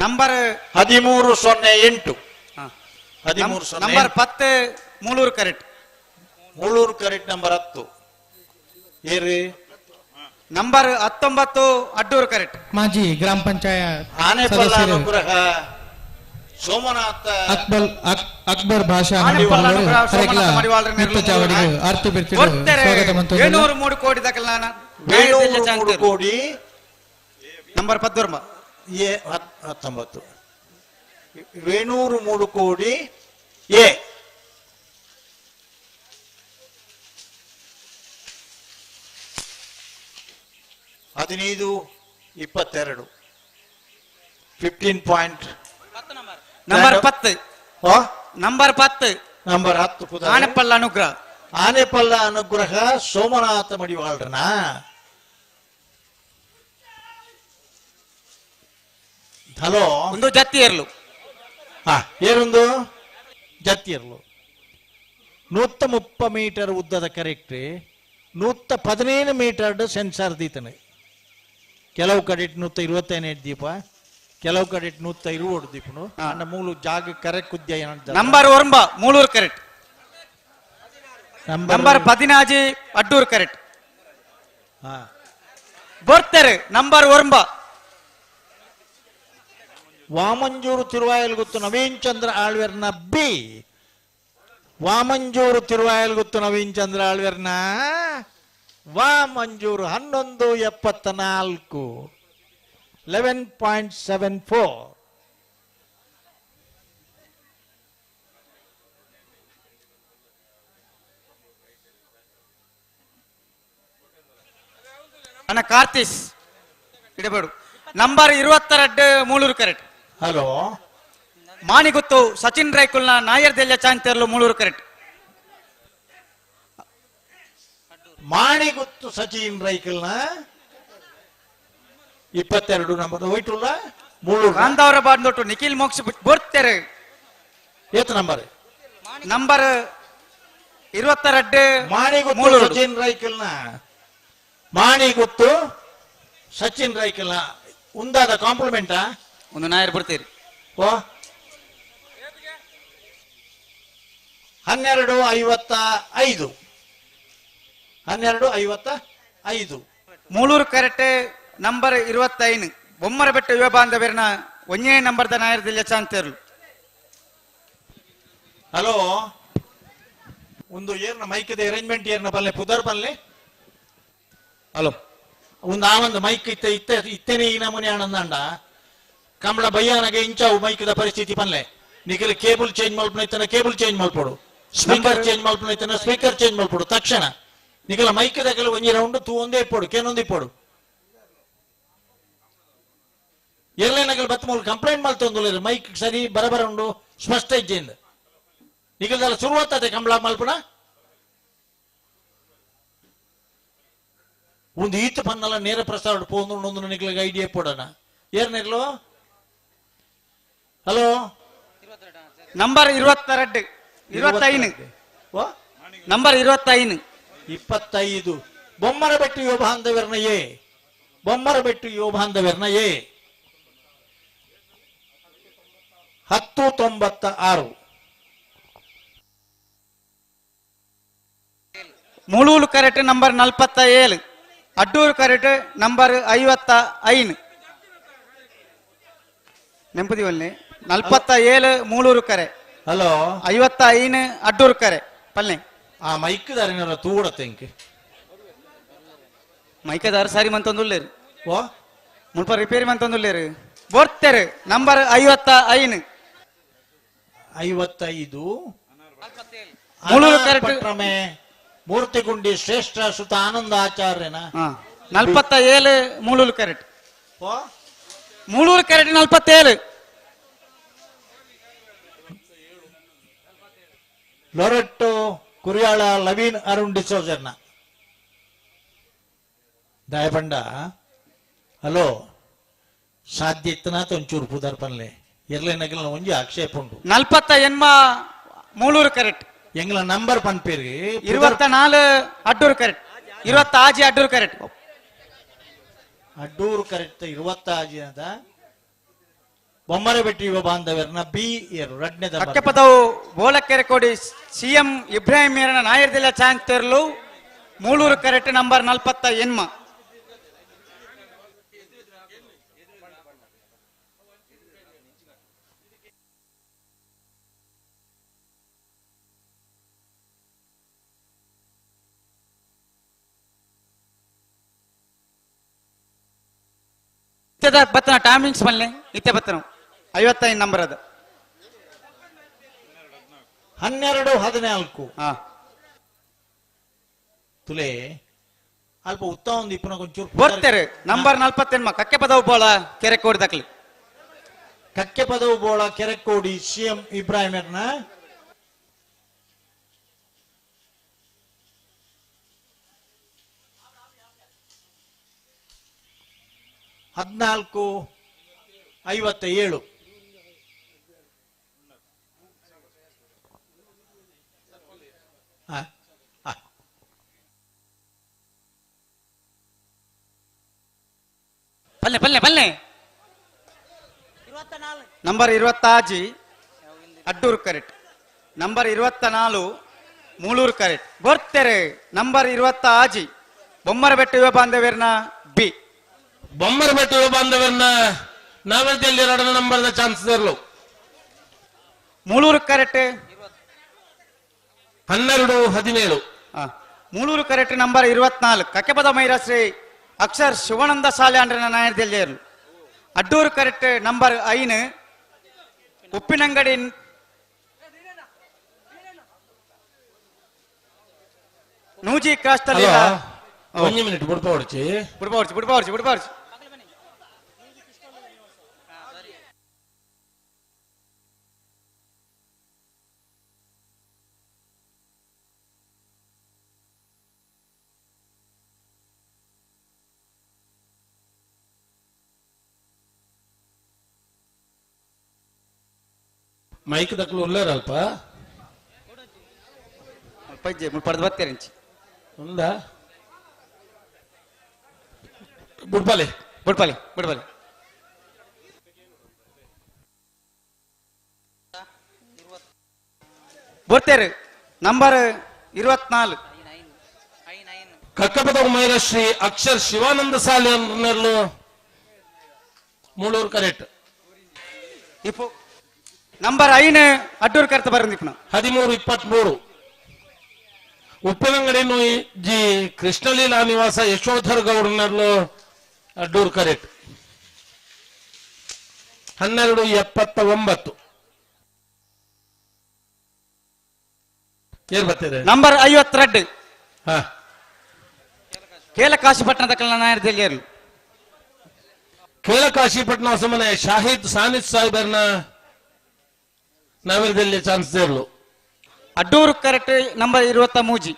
number 13:08 13:08 number 10 Mulur correct Mulur correct number 10 ಏರಿ ನಂಬರ್ 19 ಅಡ್ಡೂರು ಕರೆಕ್ಟ್ ಮಾಜಿ ಗ್ರಾಮ ಪಂಚಾಯತ್ ಆನೆಪಲ್ಲ ಸದಸ್ಯರು ಅನುಗ್ರಹ ಸೋಮನಾಥ ಅಕ್ಬಲ್ ಅಕ್ಬರ್ ಭಾಷಾ ಏಳ್ನೂರು ಮೂರು ಕೋಟಿ ದಾಖಲಾನ 703 ಕೋಟಿ ನಂಬರ್ ಪದ್ದೊರ್ಮ ಎ 19 703 ಕೋಟಿ ಎ ಹದಿನೈದು 22 15 ಪಾಯಿಂಟ್ ನಂಬರ್ 10 ನಂಬರ್ 10 ನಂಬರ್ 10 ಆನೆಪಲ್ಲ ಅನುಗ್ರಹ ಆನೆಪಲ್ಲ ಅನುಗ್ರಹ ಸೋಮನಾಥ ಮಡಿವಾಳ್ರನ ಹಲೋ ಒಂದು ಜತ್ತಿ ಇರಲು ಏನೊಂದು ಜತ್ತಿ ಇರಲು 130 ಮೀಟರ್ ಉದ್ದದ ಕರೆಕ್ಟ್ 115 ಮೀಟರ್ ಸೆನ್ಸಾರ್ ದೀತನೆ ಕೆಲವು ಕಡೆ 125 ದೀಪ ಕೆಲವು ಕಡೆ 120 ದೀಪನು ಅಣ್ಣ ಮೂಲು ಜಾಗ ಕರೆಕ್ಟ್ ಉದ್ಯ number 9 Mulur correct number 14 Addur correct ಬರ್ತಾರೆ ನಂಬರ್ 9 ವಾಮಂಜೂರು ತಿರುವಾಯಲ್ಗುತ್ತು ನವೀನ್ ಚಂದ್ರ ಆಳ್ವೆರ್ನ ಬಿ ವಾಮಂಜೂರು ತಿರುವಾಯಲ್ಗುತ್ತು ನವೀನ್ ಚಂದ್ರ ಆಳ್ವೆರ್ನ ವಾಮಂಜೂರು 11.74 11.74 ಅಣ್ಣ ಕಾರ್ತಿಸ್ ಇಡಬೇಡು number 22 Mooluru correct hello Manigutthu Sachin ರೈಕುಲ್ನ ನಾಯರ್ ದೆಲ್ಲ ಚಾಂತರ್ಲು ಮೂಳೂರು ಕರೆಕ್ಟ್ ಮಾಣಿಗುತ್ತು ಸಚಿನ್ ರೈಕುಲ್ನ 22 ನಂಬರ್ ಹೋಯ್ಟುಲ್ಲ ಮೂಳೂರು ಕಾಂತಾವರ ಬಾಂದೊಟ್ಟು ನಿಖಿಲ್ ಮೋಕ್ಷ ಬರ್ತಾರೆ ಏತ್ ನಂಬರ್ ನಂಬರ್ 22 ಮಾಣಿಗುತ್ತು ಸಚಿನ್ ರೈಕಲ್ನ ಮಾಣಿಗುತ್ತು ಸಚಿನ್ ರೈಕಲ್ನ ಉಂದಾದ ಕಾಂಪ್ಲಿಮೆಂಟಾ ಒಂದು ನಾಯರ್ ಬರ್ತೀರಿ ಓ 12.55 12.55 ಮೂಳೂರು ಕರೆಕ್ಟ್ ನಂಬರ್ 25 ಬೊಮ್ಮರಬೆಟ್ಟು ಯುವ ಬಾಂಧವ್ಯರ್ನ ಒಂದೇ ನಂಬರ್ದ ನಾಯರ್ದಿಲ್ಲ ಚಾಂತೇರ್ಲು ಹಲೋ ಒಂದು ಏರ್ನ ಮೈಕ್ದ ಅರೇಂಜ್ಮೆಂಟ್ ಏರ್ನ ಬಲ್ಲೆ ಪುದರ್ ಬಲ್ಲೆ ಹಲೋ ಒಂದು ಆ ಒಂದು ಮೈಕ್ ಇತ್ತ ಇತ್ತ ಇತ್ತೇನೆ ಈ ನಮೂನೆ ಆನಂದಂಡ ಕಂಬಳ ಬಯ್ಯಾನಗೆ ಇಂಚಾವು ಮೈಕ್ದ ಪರಿಸ್ಥಿತಿ ಪನ್ಲೆ ನಿಖಲ್ ಕೇಬಲ್ ಚೇಂಜ್ ಮಲ್ಪನ ಇತ್ತನ ಕೇಬಲ್ ಚೇಂಜ್ ಮಲ್ಪೋಡು ಸ್ಪೀಕರ್ ಚೇಂಜ್ ಮಲ್ಪನ ಇತ್ತನ ಸ್ಪೀಕರ್ ಚೇಂಜ್ ಮಲ್ಪೋಡು ತಕ್ಷಣ ನಿಖಲ ಮೈಕ್ ದಗಲ ಒಂಜಿ ರೌಂಡ್ ತೂ ಒಂದೇ ಇಪ್ಪೋಡು ಕೇನೊಂದು ಇಪ್ಪೋಡು ಎಲ್ಲೇ ಬತ್ತ ಮೂಲ ಕಂಪ್ಲೇಂಟ್ ಮಲ್ತೊಂದು ಮೈಕ್ ಸರಿ ಬರಬರ ಉಂಡು ಸ್ಪಷ್ಟ ಇಜ್ಜಿಂದ ನಿಖಲ್ದಲ್ಲ ಶುರುವಾಗ್ತದೆ ಕಂಬಳ ಮಲ್ಪಣ ಒಂದು ಈತ ಪನ್ನಲ್ಲ ನೇರ ಪ್ರಸಾರ ಪೋಂದು ನಿಖಲಿಗೆ ಐಡಿಯಾ ಪೋಡೋಣ ಏರ್ನಿರ್ಲು ಹಲೋ ನಂಬರ್ 22 25 ನಂಬರ್ 25 25 ಬೊಮ್ಮರಬೆಟ್ಟು ಯುವ ಬಾಂಧವ್ಯರ್ನ ಎ ಬೊಮ್ಮರಬೆಟ್ಟು ಯುವ ಬಾಂಧವ್ಯರ್ನ ಎ 10.96 Mulur correct number 47 Addur correct number 55 ನೆಂಪದಿ ಒಲ್ಲೆ 47 ಮೂಳೂರು ಕರೆ ಹಲೋ 55 ಅಡ್ಡೂರು ಕರೆ ಪಲ್ಲೆ ಆ ಮೈಕ್ ದಾರಿನ ತೂಡತ್ತೆ ಇಂಕೆ ಮೈಕದಾರ ಸಾರಿ ಮಂತೊಂದುಲ್ಲೇರು ಓ ಮುಲ್ಪ ರಿಪೇರಿ ಮಂತೊಂದುಲ್ಲೇರು ಬರ್ತಾರೆ ನಂಬರ್ 55 55 ಮೂಳೂರು ಕರೆಕ್ಟ್ ಮೂರ್ತಿಗುಂಡಿ ಶ್ರೇಷ್ಠ ಸುತ ಆನಂದ ಆಚಾರ್ಯನ 47 ಮೂಳೂರು ಕರೆಕ್ಟ್ ಮೂಳೂರು ಕರೆಕ್ಟ್ 47 ಲೊರೆಟ್ಟೋ ಕುರಿಯಾಳ ಲವೀನ್ ಅರುಣ್ ಡಿಸೋಜರ್ನ ದಯಪಂಡ ಹಲೋ ಸಾಧ್ಯ ಇತ್ತನಾ ಒಂಚೂರು ಪುದರ್ ಪನ್ಲೆ ಎರ್ಲೆ ನಗಲ ಒಂಜಿ ಆಕ್ಷೇಪ ಉಂಟು 48 ಮೂಳೂರು ಕರೆಕ್ಟ್ ಎಂಗ್ಲ ನಂಬರ್ ಪನ್ಪೇರಿ 24 Adduru correct 26 Adduru correct Addur correct 26 Bommarabettu ಯುವ ಬಾಂಧವ್ಯರ್ನ ಬಿ ಏರು ರಡ್ನೆದ ಅಕ್ಕೆಪದವು ಬೋಲಕೆರೆ ಕೋಡಿ ಸಿಎಂ ಇಬ್ರಾಹಿಂ ಮೇರನ ನಾಯರ್ದಿಲ್ಲ ಚಾಂತೇರ್ಲು ಮೂಳೂರು ಕರೆಕ್ಟ್ ನಂಬರ್ 48 ಇತ್ತೆದ ಬತ್ತನ ಟೈಮಿಂಗ್ಸ್ ಮಲ್ಲೆ ಇತ್ತೆ ಬತ್ತನ 55 ನಂಬರ್ ಅದ 12 14 ಹಾ ತುಲೆ ಅಲ್ಪ ಉತ್ತ ಒಂದು ಇಪ್ಪನ ಕೊಂಚೂರು ಬರ್ತಾರೆ ನಂಬರ್ 48 ಕಕ್ಕೆ ಪದವು ಬೋಳ ಕೆರೆಕೋಡಿ ದಕ್ಲಿ ಕಕ್ಕೆ ಪದವು ಬೋಳ ಕೆರೆಕೋಡಿ ಸಿ ಎಂ ಇಬ್ರಾಹಿಮರ್ನ ಹದಿನಾಲ್ಕು 57 ಪಲ್ಲೆ ಪಲ್ಲೆ ಪಲ್ಲೆ number 26 Adduru correct number 24 Mulur correct ಬರ್ತಾರೆ ನಂಬರ್ 26 ಬೊಮ್ಮರಬೆಟ್ಟು ಯುವ ಬಾಂಧವ್ಯರ್ನ ಬಿ ಬೊಮ್ಮರಬೆಟ್ಟು ಯುವ ಬಾಂಧವ್ಯರ್ನ ನಾವೆಲ್ಲಿ 2 ನಂಬರ್ದ ಚಾನ್ಸ್ ಇರಲು Mooluru correct 12 17 Mooluru correct number 24 ಕಕ್ಕೆಪದ ಮೈರಾಶ್ರೀ ಅಕ್ಷರ್ ಶಿವಾನಂದ ಶಾಲೆ ಅಂದ್ರೆ ನಾಯರ್ದೆಲ್ಲೇರು ಅಡ್ಡೂರು ಕರೆಕ್ಟ್ ನಂಬರ್ 5 ಉಪ್ಪಿನಂಗಡಿ ನೂಜಿ ಕ್ರಾಸ್ ತಲ್ಲಿ ಒಂದು ಮಿನಿಟ್ ಬುಡ್ಪ ಹೊಡ್ಚಿ ಬುಡ್ಪ ಹೊಡ್ಚಿ ಬುಡ್ಪ ಹೊಡ್ಚಿ ಬುಡ್ಪ ಹೊಡ್ಚಿ ಮೈಕ್ ದಕ್ಕಲು ಉಲ್ಲೇರಲ್ಪ ಪಜ್ಜೆ ಮುಲ್ಪಡ್ದು ಬತ್ತೇರಿಂಚಿ ఉందా ಬುಡ್ಪಾಲೆ ಬುಡ್ಪಾಲೆ ಬುಡ್ಪಾಲೆ ಬರ್ತೇರು ನಂಬರ್ 24 ಕಕ್ಕಪದ ಮೈರಶ್ರೀ ಅಕ್ಷರ್ ಶಿವಾನಂದ ಸಾಲೆ ಅನ್ನರ್ಲು ಮೂಳೂರು ಕರೆಕ್ಟ್ ಇಪ್ಪು ನಂಬರ್ 5 ಅಡ್ಡೂರು ಕರೆತ ಬರಂದಿಪ್ಪನ 13 23 ಉಪ್ಪಿನಂಗಡಿ ಜಿ ಕೃಷ್ಣಲೀಲಾ ನಿವಾಸ ಯಶೋಧರ್ ಗೌಡನರ್ಲು ಅಡ್ಡೂರು ಕರೆಕ್ಟ್ 12 79 ಏನ್ ಬರ್ತಿದೆ ನಂಬರ್ 52 ಕೇಳಕಾಶಿಪಟ್ಟಣದ ಕಲ್ಯಾಣ ಕೇಳಕಾಶಿಪಟ್ಟಣ ಹೊಸಮನೆ ಶಾಹಿದ್ ಸಾನಿದ್ ಸಾಹೇಬರ್ನ ನಾವಿರದಲ್ಲಿ ಚಾನ್ಸ್ ಇರಲು Addur correct number 23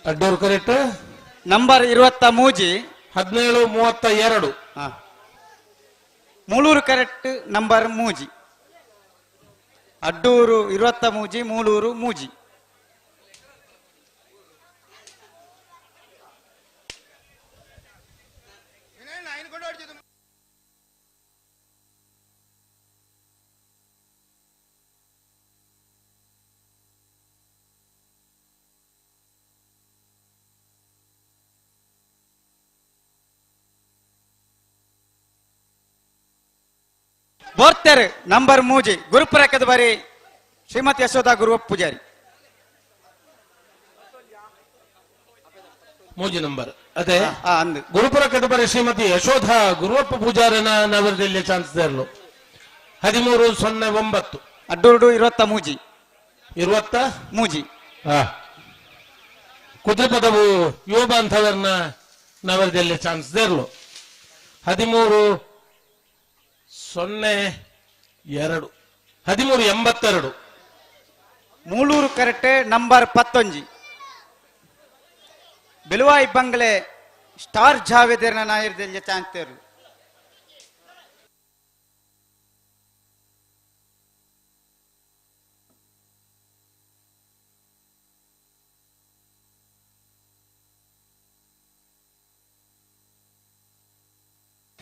Addur correct number 23 17 32 Mulur correct number 3 Addur 23 Mulur 3 ಬರ್ತಾರೆ ನಂಬರ್ 3 ಗುರುಪುರಕ್ಕದ ಬಾರಿ ಶ್ರೀಮತಿ ಯಶೋಧ ಗುರುವಪ್ಪ ಪೂಜಾರಿ 3 ನಂಬರ್ ಅದೇ ಗುರುಪುರಕ್ಕದ ಬಾರಿ ಶ್ರೀಮತಿ ಯಶೋಧ ಗುರುವಪ್ಪ ಪೂಜಾರಿನ ನಗರದಲ್ಲಿ ಚಾನ್ಸ್ ಇರಲು 13 09 ಅಡ್ಡೂರು 23 23 ಕುದುರೆಪದವು ಯುವ ಬಾಂಧವರನ್ನ ನಗರದಲ್ಲಿ ಚಾನ್ಸ್ ಇರಲು 13 02 13 82 ಮೂಳೂರು ಕರೆಕ್ಟ್ ನಂಬರ್ 11 ಬೆಲುವಾಯಿ ಬಂಗ್ಲೆ ಸ್ಟಾರ್ ಜಾವೇದರ್ನ ನಾಯರ್ದಲ್ಲಿ ಚಾನ್ತೇರು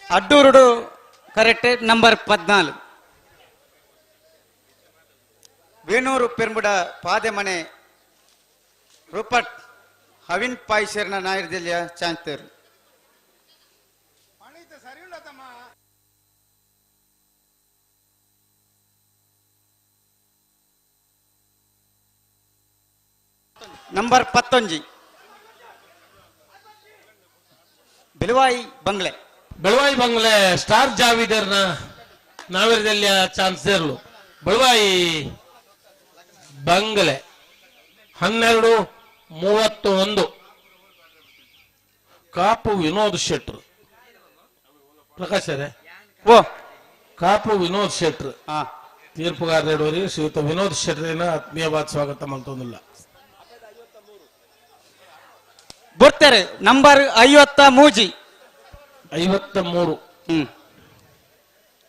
ಅಡ್ಡೂರುಡು ಕರೆಕ್ಟ್ ನಂಬರ್ 14 ವೇಣೂರು ಪೆರ್ಮುಡ ಪಾದೆಮನೆ ರೂಪಟ್ ಹವಿನ್ ಪಾಯ್ಸರ್ನ ನಾಯರ್ದೆಲ್ಲಿಯ ಚಾನ್ತೇರು ನಂಬರ್ 19 ಬೆಲುವಾಯಿ ಬಂಗ್ಲೆ Belvai ಬಂಗ್ಲೆ ಸ್ಟಾರ್ ಜಾವಿದರ್ನ ನಾವಿರದಲ್ಲಿಯ ಚಾನ್ಸ್ ಇರಲು ಬೆಳವಾಯಿ ಬಂಗ್ಲೆ 12:31. ಕಾಪು ವಿನೋದ್ ಶೆಟ್ರು ಪ್ರಕಾಶ್ ಓ ಕಾಪು ವಿನೋದ್ ಶೆಟ್ರು ತೀರ್ಪುಗಾರರು ಶ್ರೀಯುತ ವಿನೋದ್ ಶೆಟ್ಟರಿನ ಆತ್ಮೀಯವಾದ ಸ್ವಾಗತ ಮಾಡ್ತೊಂದಿಲ್ಲ. ಬರ್ತಾರೆ ನಂಬರ್ 53. 53.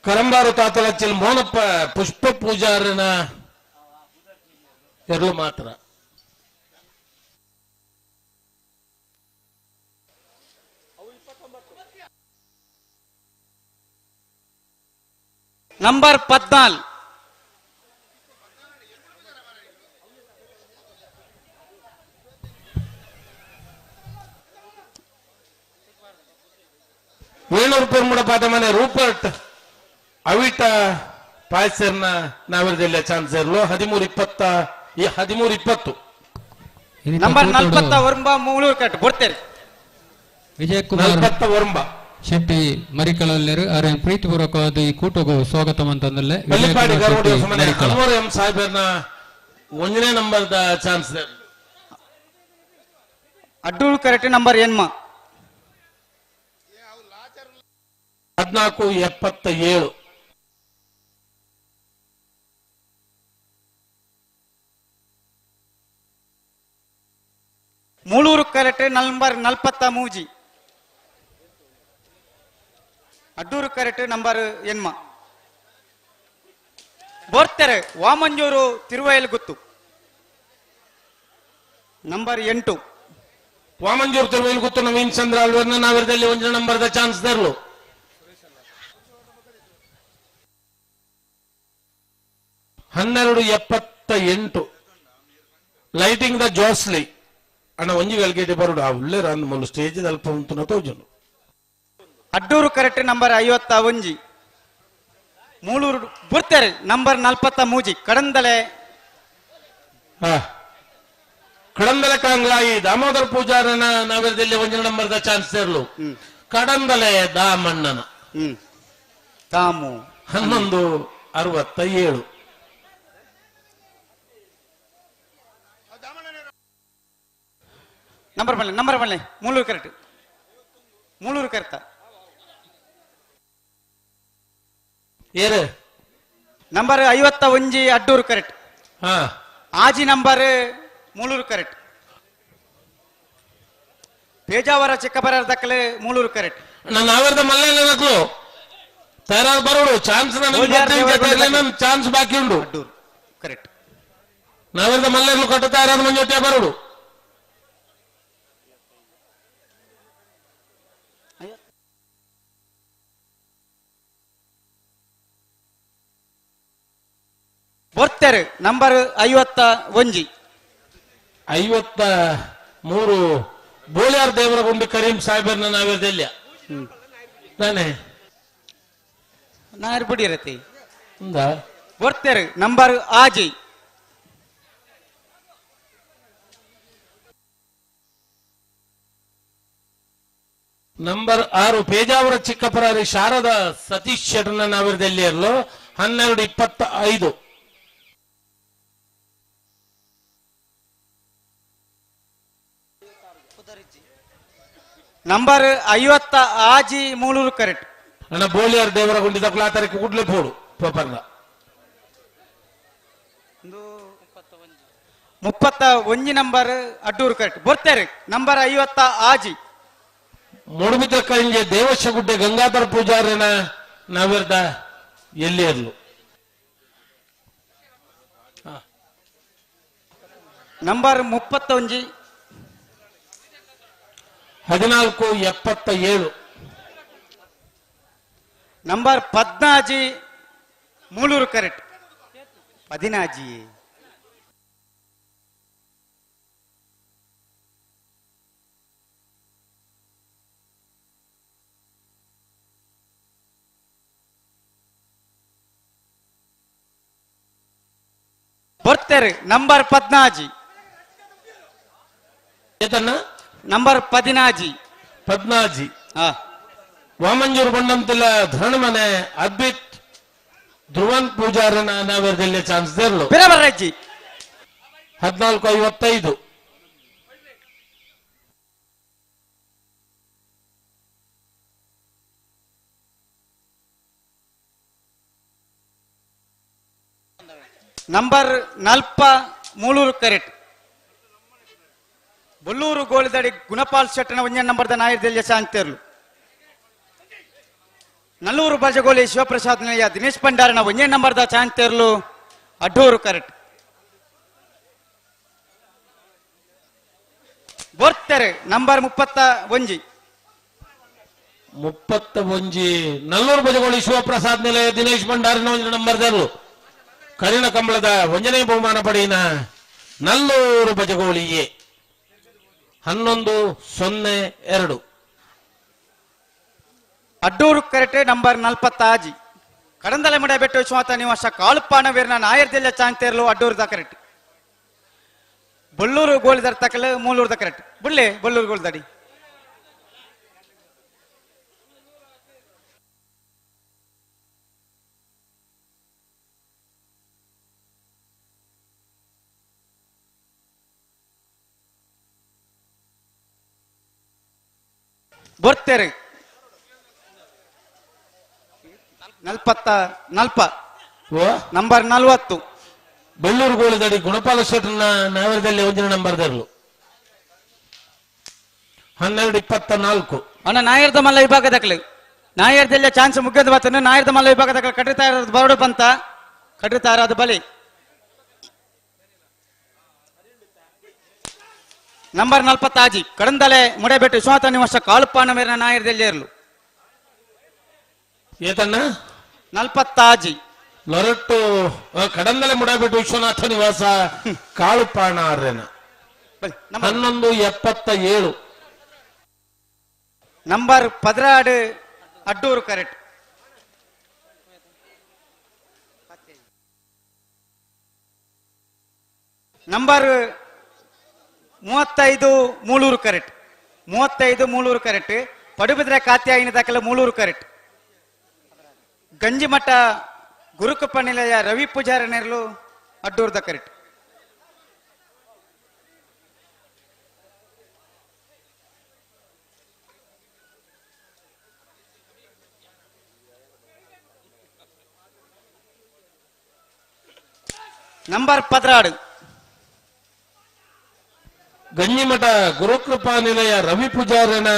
ಕರಂಬಾರು ತಾತಲಚ್ಚಲ್ ಮೋನಪ್ಪ ಪುಷ್ಪ ಪೂಜಾರನ ಎರಡು ಮಾತ್ರ. ನಂಬರ್ 14. ವೇಣೂರು ಪೆರ್ಮುಡ ಪಾದ ಮನೆ ರೂಪರ್ಟ್ ಅವಿಟ ಪಾಯ್ಸರ್ನ ನಾವಿರದಿಲ್ಲ ಚಾನ್ಸ್ ಇರಲು 13:20 13:20. ನಂಬರ್ 49 ಮೂಳೂರು ಕಟ್ಟು ಬರ್ತಾರೆ. ವಿಜಯ್ ಕುಮಾರ್ 49 ಶೆಟ್ಟಿ ಮರಿಕಳಲ್ಲರು ಅರೆ ಪ್ರೀತಿಪೂರ್ವಕವಾದ ಈ ಕೂಟಗೂ ಸ್ವಾಗತ ಅಂತಂದಲ್ಲೇ. ಬಲ್ಲಿಪಾಡಿ ಗರುಡ ಮನೆ ಅನ್ವರ್ ಎಂ ಸಾಹೇಬರ್ನ 1ನೇ ನಂಬರ್ದ ಚಾನ್ಸ್. ಅಡ್ಡೂರು ಕರೆಕ್ಟ್ ನಂಬರ್ ಎನ್ಮ 14:77. Mooluru correct number 43. Adduru correct number ಎನ್ಮ ಬರ್ತಾರೆ. ವಾಮಂಜೂರು ತಿರುವಯಲ್ ಗುತ್ತು ನಂಬರ್ 8. ವಾಮಂಜೂರು ತಿರುವಯಲ್ ಗುತ್ತು ನವೀನ್ ಚಂದ್ರ ಅಲ್ವರ್ನ ನಾವಿರದಲ್ಲಿ 1 ನಂಬರ್ದ ಚಾನ್ಸ್ ತರಲು. 12:78. ಲೈಟಿಂಗ್ the ಜೋಸ್ಲಿ ಅಣ್ಣ ಒಂಜಿ ವೆಲ್ಗೇಟಿ ಬರುಡು ಆ ಉಳ್ಳೇರ ಅಂದ್ ಮೊಲು ಸ್ಟೇಜ್ ಅಲ್ಪ ಉಂಟುನ ತೋಜುನು. Adduru correct number 51. ಮೂಳೂರು ಬರ್ತಾರೆ ನಂಬರ್ 43. ಕಡಂದಲೆ ಕಡಂದಲೆ ಕಾಂಗ್ಲಾಯಿ ದಾಮೋದರ ಪೂಜಾರನ ನಾವಿರದಲ್ಲಿ 1 ನಂಬರ್ದ ಚಾನ್ಸ್ ಇರಲು. ಕಡಂದಲೆ ದಾಮಣ್ಣನ ದಾಮು 11:67. ನಂಬರ್ ಬನ್ನಿ ನಂಬರ್ ಬನ್ನಿ ಮೂಳೂರು ಕರೆಕ್ಟ್ ಮೂಳೂರು ಕರೆಕ್ಟ್ ಏರು ನಂಬರ್ 51 ಅಡ್ಡೂರು ಕರೆಕ್ಟ್. ಆಜಿ ನಂಬರ್ ಮೂಳೂರು ಕರೆಕ್ಟ್. ಪೇಜಾವರ ಚಿಕ್ಕಬರ ದಕ್ಕಲೆ ಮೂಳೂರು ಕರೆಕ್ಟ್. ನನ್ನ ಅವರದ ಮಲ್ಲೇನಕ್ಲು ತಯಾರಾದ ಬರೋಡು ಚಾನ್ಸ್ ಚಾನ್ಸ್ ಬಾಕಿ ಉಂಡು. ಅಡ್ಡೂರು ಕರೆಕ್ಟ್. ನಾವೆಲ್ಲ ಮಲ್ಲೇನು ಕಟ್ಟ ತಯಾರಾದ ಮಂಜೊಟ್ಟೆ ಬರೋಡು. ಬರ್ತಾರೆ ನಂಬರ್ 51. 53 ಬೋಳಿಯಾರ್ ದೇವರಗುಂಡಿ ಕರೀಂ ಸಾಹೇಬರ್ನ ನಾವಿರದೆಲ್ಲ ನಾನೇ ನಾರು ಬಿಡಿರತಿ ಬರ್ತಾರೆ ನಂಬರ್ ಆಜಿ. ನಂಬರ್ 6 ಪೇಜಾವರ ಚಿಕ್ಕಪರಾರಿ ಶಾರದಾ ಸತೀಶ್ ಶೆಟ್ಟರ್ನ ನಾವಿರದಲ್ಲಿ ಇರಲು 12:25. Number 56 Mulur correct. ಅಣ್ಣ ಬೋಳಿಯಾರ್ ದೇವರ ಗುಂಡಿ ತಕ್ಕಲ ತಾರೀಕು ಕೂಡ್ಲೆ ಪೋಡು ಪೇಪರ್ನ 31 ನಂಬರ್ ಅಡ್ಡೂರು ಕರೆಕ್ಟ್ ಬರ್ತಾರೆ. ನಂಬರ್ 56 ಮೂಡುಬಿದ್ರ ಕರಿಂಜೆ ದೇವಶಗುಡ್ಡೆ ಗಂಗಾಧರ ಪೂಜಾರಿನ ನಾವಿರ್ದ ಎಲ್ಲಿ ಇರಲು ನಂಬರ್ 31 14:77. Number 14 Mulur correct. 14 ಬರ್ತಾರೆ ನಂಬರ್ 14. ನಂಬರ್ 14. 14. ವಾಮಂಜೂರು ಬಂಡಂತಿಲ್ಲ ಧರಣಮನೆ ಅದ್ವಿತ್ ಧ್ರುವಂತ್ ಪೂಜಾರನ ನಾವೇರ್ದಲ್ಲಿ ಚಾನ್ಸ್ ದೇರ್ಲು ಬಿರಬರ್ರಜ್ಜಿ 14:55. Number 40 Mooluru correct Bolluru ಗೋಳಿದಡಿ Gunapal ಶೆಟ್ಟನ ಒಂಜ ನಂಬರ್ದ ನಾಯರ್ದೆಲ್ಯ ಶಾಂತೇರ್ಲು. ನಲ್ಲೂರು ಬಜಗೋಲಿ ಶಿವಪ್ರಸಾದ್ ನಿಲಯ ದಿನೇಶ್ ಭಂಡಾರನ ಒಂಜೇ ನಂಬರ್ದ ಚಾಂತೇರ್ಲು ಅಡ್ಡೂರು ಕರೆಟ್. ಬೋರ್ತೆರೆ ನಂಬರ್ 31. 31 ನಲ್ಲೂರು ಬಜಗೋಳಿ ಶಿವಪ್ರಸಾದ್ ನಿಲಯ ದಿನೇಶ್ ಭಂಡಾರನ ಒಂಜಿ ನಂಬರ್ದರ್ಲು ಕರಿಣ ಕಂಬಳದ ಒಂಜನೇ ಬಹುಮಾನ ಪಡೆಯಿನ ನಲ್ಲೂರು ಬಜಗೋಳಿಯೇ 11:02. ಅಡ್ಡೂರು ಕರೆಟೆ ನಂಬರ್ 46 ಕಡಂದಲೆ ಮುಡ ಬೆಟ್ಟು ವಿಶ್ವನಾಥ ನಿವಾಸ ಕಾಳುಪಾಣ ವೀರನ ನಾಯರ್ದೆಲ್ಲ ಚಾಂತೇರ್ಲು ಅಡ್ಡೂರುದ ಕರೆಟ್. ಬೊಲ್ಲೂರು ಗೋಳಿದರ್ ತಕಲು ಮೂಲೂರುದ ಕರೆಟ್ ಬುಳ್ಳೆ ಬೊಲ್ಲೂರು ಗೋಳಿದಡಿ. ಬೊರ್ತೆರೆ 44 ನಂಬರ್ 40 ಬೆಳ್ಳೂರು ಗೋಳಿದಡಿ ಗುಣಪಾಲ ಶೆಟ್ಟರ್ನ ನಾವರದಲ್ಲಿ ಒಂದಿನ ನಂಬರ್ ದರ್ಲು 12:24. ಅಣ್ಣ ನಾಯರ್ದ ಮಲ್ಲ ವಿಭಾಗದಕ್ಲು ನಾಯರ್ದೆಲ್ಲ ಚಾನ್ಸ್ ಮುಗ್ಗದ ಬತ್ತನು ನಾಯರ್ದ ಮಲ್ಲ ವಿಭಾಗದಕ್ಲು ಕಟ್ಟಿತಾರದ ಬರಡು ಬಂತ ಕಟ್ಟಿತಾರದ ಬಲಿ. ನಂಬರ್ 46 ಕಡಂದಲೆ ಮುಡಬೆಟ್ಟು ವಿಶ್ವನಾಥ ನಿವಾಸ ಕಾಳುಪಾಣ ಮೇರಿನ ನಾಯರ್ದೆಲ್ಲ ಇರಲು. ಏತಣ್ಣ 46 ಲೊರಟ್ಟು ಕಡಂದಲೆ ಮುಡಬಿಟ್ಟು ವಿಶ್ವನಾಥ ನಿವಾಸ ಕಾಳುಪಾಣ ಆರ್ಯನ 11:77. Number 16 Adduru correct. Number 35 Mooluru correct. 35 Mooluru correct. Padubidri Kathyayini ದಾಖಲೆ ಮೂಳೂರು ಕರೆಕ್ಟ್. ಗಂಜಿಮಠ ಗುರುಕಪ್ಪ ನಿಲಯ ರವಿ ಪೂಜಾರಿ ನೆರಳು ಅಡ್ಡೂರ್ದ ಕರೆಕ್ಟ್. ನಂಬರ್ 16 ಗಂಜಿಮಠ ಗುರುಕೃಪಾ ನಿಲಯ ರವಿ ಪೂಜಾರನ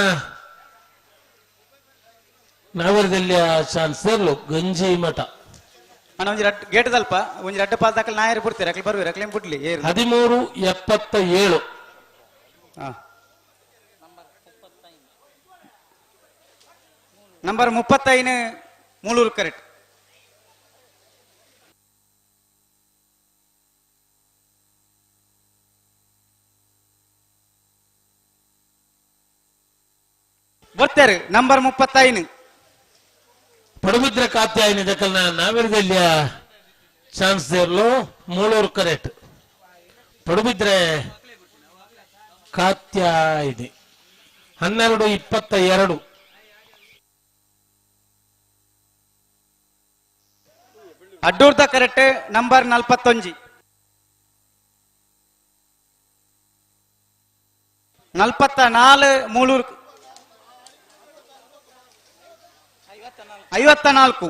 ನಾವರದಲ್ಲಿ ಚಾನ್ಸ್ ಸೇರ್ಲು ಗಂಜಿಮಠ. ಒಂಜಿ ರಡ್ಡ್ ಗೇಟ್ ದಲ್ಪ ಒಂಜಿ ರಡ್ಡ ಪಾಲ್ ದಾಖಲೆ ನಾಯರು ಬಿಡ್ತೀರ ಅಕ್ಲಿ ಬರ್ವಿ ಅಕ್ಲೇಂ ಬಿಡ್ಲಿ 13:77. Number 35 Mooluru correct. ಬರ್ತಾರೆ ನಂಬರ್ 35 ಪಡುಬಿದ್ರೆ ಕಾತ್ಯಾಯಿನಿ ದಕ್ಕಲ್ನ ನಾವಿರದಲ್ಲಿಯ ಚಾನ್ಸ್ ಸೇರ್ಲು ಮೂಳೂರು ಕರೆಕ್ಟ್. ಪಡುಬಿದ್ರೆ ಕಾತ್ಯಾಯಿನಿ 12:22. ಅಡ್ಡೂರ್ದ ಕರೆಕ್ಟ್ ನಂಬರ್ 41. 44 ಮೂಳೂರು 54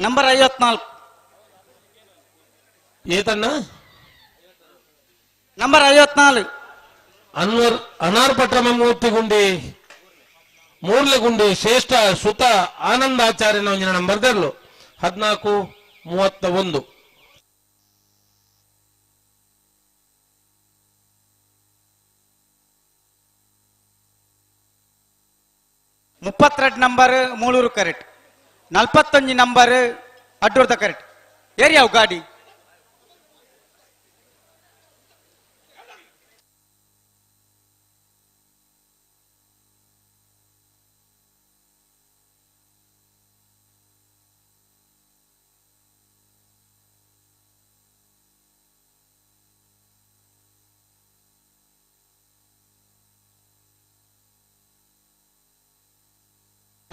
ನಂಬರ್ 54. ಏತಣ್ಣ ನಂಬರ್ 54 ಅನ್ವರ್ ಅನಾರ್ಪಟ್ರಮ ಮೂರ್ತಿಗುಂಡಿ ಮೂರ್ಲೆಗುಂಡಿ ಶ್ರೇಷ್ಠ ಸುತ ಆನಂದಾಚಾರ್ಯನ ಒಂಜಿನ ನಂಬರ್ ದರ್ಲು 14:31. 32 ನಂಬರ್ ಮೂಳೂರು ಕರೆಕ್ಟ್. 41 ನಂಬರ್ ಅಡ್ಡೂರ್ದ ಕರೆಕ್ಟ್. ಏರಿಯಾವು ಗಾಡಿ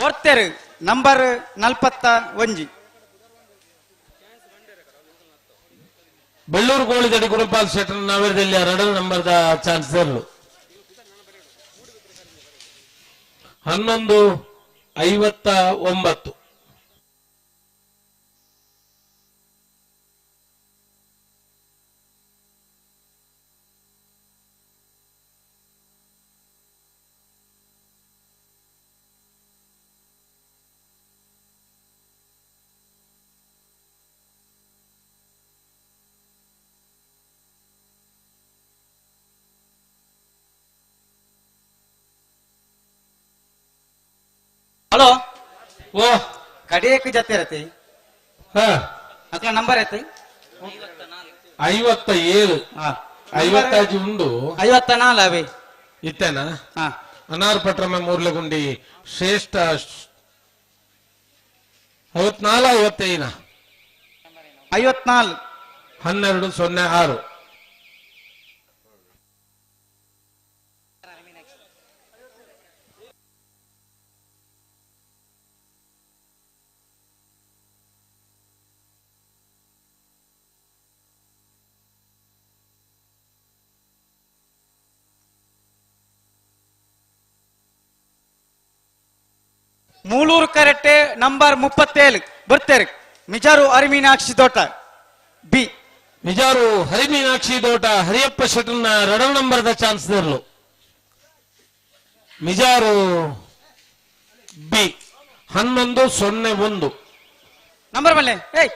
ಒರ್ತೆರು ನಂಬರ್ 41. ಬೆಳ್ಳೂರು ಕೋಳಿದಡಿ ಗುಣಪಾಲ್ ಶೆಟ್ಟರ್ ನಾವೇರದಲ್ಲಿ 2 ನಂಬರ್ದ ಚಾನ್ಸರ್ಲು. 11:59. ಹಲೋ ಓ ಕಡೆಯಕ್ಕೆ ಜೊತೆ ಇರತ್ತೆ. ಅಕ್ಕ ನಂಬರ್ ಐತಿ 57. 55 ಉಂಡು. 54 ಅವೇ ಇತ್ತೇನಾ? ಅನಾರ್ ಪಟ್ರಮ ಮೂರ್ಲಗುಂಡಿ ಶ್ರೇಷ್ಠ 54 55 54 12:06. ಮೂಳೂರು ಕರೆಕ್ಟ್ ನಂಬರ್ 37 ಬರ್ತಾರೆ. ಮಿಜಾರು ಹರಿಮೀನಾಕ್ಷಿ ದೋಟ ಬಿ. ಮಿಜಾರು ಹರಿಮೀನಾಕ್ಷಿ ದೋಟ ಹರಿಯಪ್ಪ ಶೆಟ್ಟರ್ನ 2 ನಂಬರ್ದ ಚಾನ್ಸ್ ಇರಲು. ಮಿಜಾರು ಬಿ 11:01. ನಂಬರ್ ಬಲ್ಲೆ ಏಯ್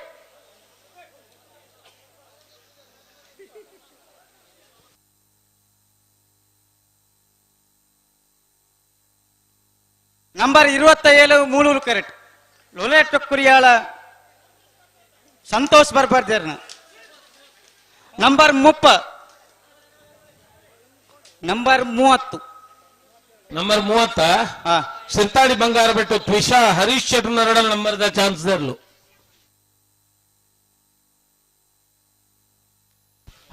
ನಂಬರ್ 27 ಮೂಳೂರು ಕರೆಕ್ಟ್ ಲೊಲೇಟ್ ಕುರಿಯಾಳ ಸಂತೋಷ್ ಬರ್ಬರ್ದೇರ್ನ. ನಂಬರ್ 30. ನಂಬರ್ 30. ನಂಬರ್ 30 ಸಿರ್ತಾಡಿ ಬಂಗಾರ ಬೆಟ್ಟು ತ್ವಿಷಾ ಹರೀಶ್ ಶೆಟ್ಟರ್ 2 ನಂಬರ್ದ ಚಾನ್ಸ್ ಇರಲು.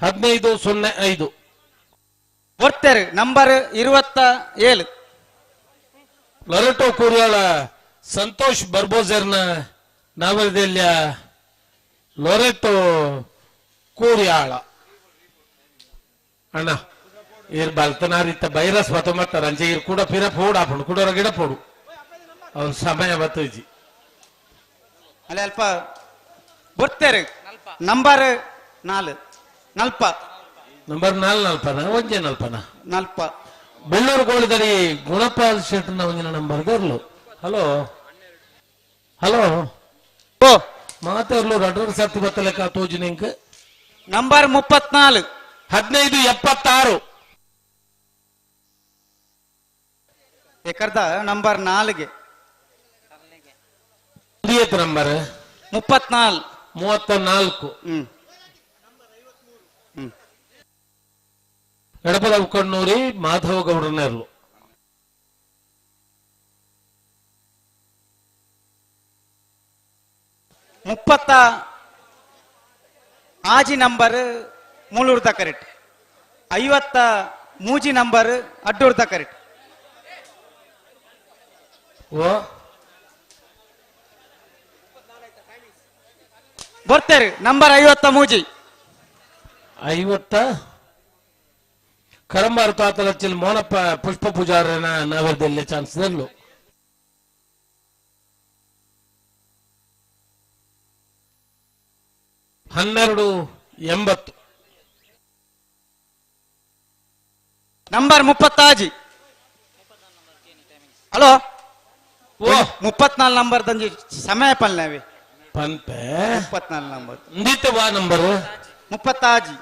15:05. ಬರ್ತಾರೆ ನಂಬರ್ 27 ಲೊರೆಟೋ ಕೂರಿಯಾಳ ಸಂತೋಷ್ ಬರ್ಬೋಜರ್ನ ನಾವರದೆಲ್ಲ ಲೊರೆಟೋ ಕೂರಿಯಾಳ. ಅಣ್ಣ ಇರ್ ಬಲ್ತನಾರಿತ್ತ ಬೈರಸ್ ಬತ್ತೊಂಬತ್ತರ ಅಂಚೆ ಇರ್ ಕೂಡ ಪಿರ ಪೋಡು ಆಪುಂಡು ಕೂಡ ಗಿಡ ಪೋಡು ಅವನ ಸಮಯ ಬತ್ತುಜಿ. ಅಲ್ಲ ಅಲ್ಪ ಬರ್ತಾರೆ ನಂಬರ್ 4 ನಲ್ಪ. ನಂಬರ್ 4 ನಲ್ಪನ ಒಂಜೆ ನಲ್ಪನ ನಲ್ಪ. ಬೆಳ್ಳೂರು ಕೋಳಿದಡಿ ಗುಣಪಾಲ್ ಶೆಟ್ಟರ್ನ ಒಂದಿನ ನಂಬರ್ ದರ್ಲು. ಹಲೋ ಹಲೋ ಓ ಮಾತಾಡ್ಲು ರಡ್ರ ಸತ್ತು ಬತ್ತಲೆಕ್ಕ ತೋಜು ನಿಂಕ್. ನಂಬರ್ 34 15:76. ಎಕರ್ದ ನಂಬರ್ 4 ನಂಬರ್ 34 34. ಎಡಪದ ಉಕ್ಕಣ್ಣೂರಿ ಮಾಧವ ಗೌಡನೇರ್ಲು. 30 ನಂಬರ್ ಮೂಳೂರ್ದ ಕರೆಕ್ಟ್. 53 ನಂಬರ್ ಅಡ್ಡೂರ್ದ ಕರೆಕ್ಟ್. ಓ ಬರ್ತಾರೆ ನಂಬರ್ 53. 50 ಕರಂಬಾರು ತಾತಲಚ್ಚಿಲ್ ಮೋನಪ್ಪ ಪುಷ್ಪ ಪೂಜಾರನ ನವರದಲ್ಲಿ ಚಾನ್ಸ್ ಇರಲು. 12:80. ನಂಬರ್ 36. ಹಲೋ ಓ 34 ನಂಬರ್ ದಂಜಿ ಸಮಯ ಪಲ್ನವಿ ಪನ್ಪೆ 34 ನಂಬರ್ ವಾ ನಂಬರ್ 36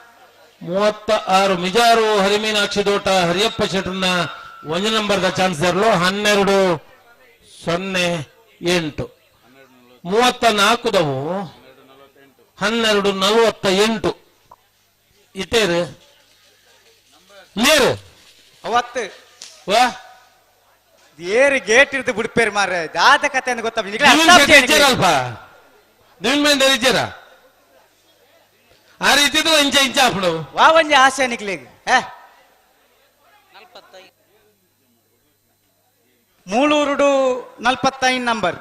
36. ಮಿಜಾರು ಹರಿಮೀನಾಕ್ಷಿ ದೋಟ ಹರಿಯಪ್ಪ ಶೆಟ್ಟರ್ನ 1 ನಂಬರ್ದ ಚಾನ್ಸ್ ಇರಲು. 12:08. 34ದವು 12:48. ಇತ್ತೇರು ಲೇರು ಅವತ್ತು ವಾ ಏರು ಗೇಟ್ ಇರ್ದು ಬಿಡ್ಪೇರು ಮಾರ್ರೆ ದಾದ ಕತೆ ಅಂತ ಗೊತ್ತಾಗ ಅಲ್ಪ ನಿಮ್ಮ ಇದ್ದೀರ ಆ ರೀತಿ ಇಂಚ ಇಂಚ ಆಪಡು ವಾ ಒಂಜಿ ಆಸೆ ನಿಕ್ಲಿಗ್ ಮೂಳೂರುಡು 45 ನಂಬರ್.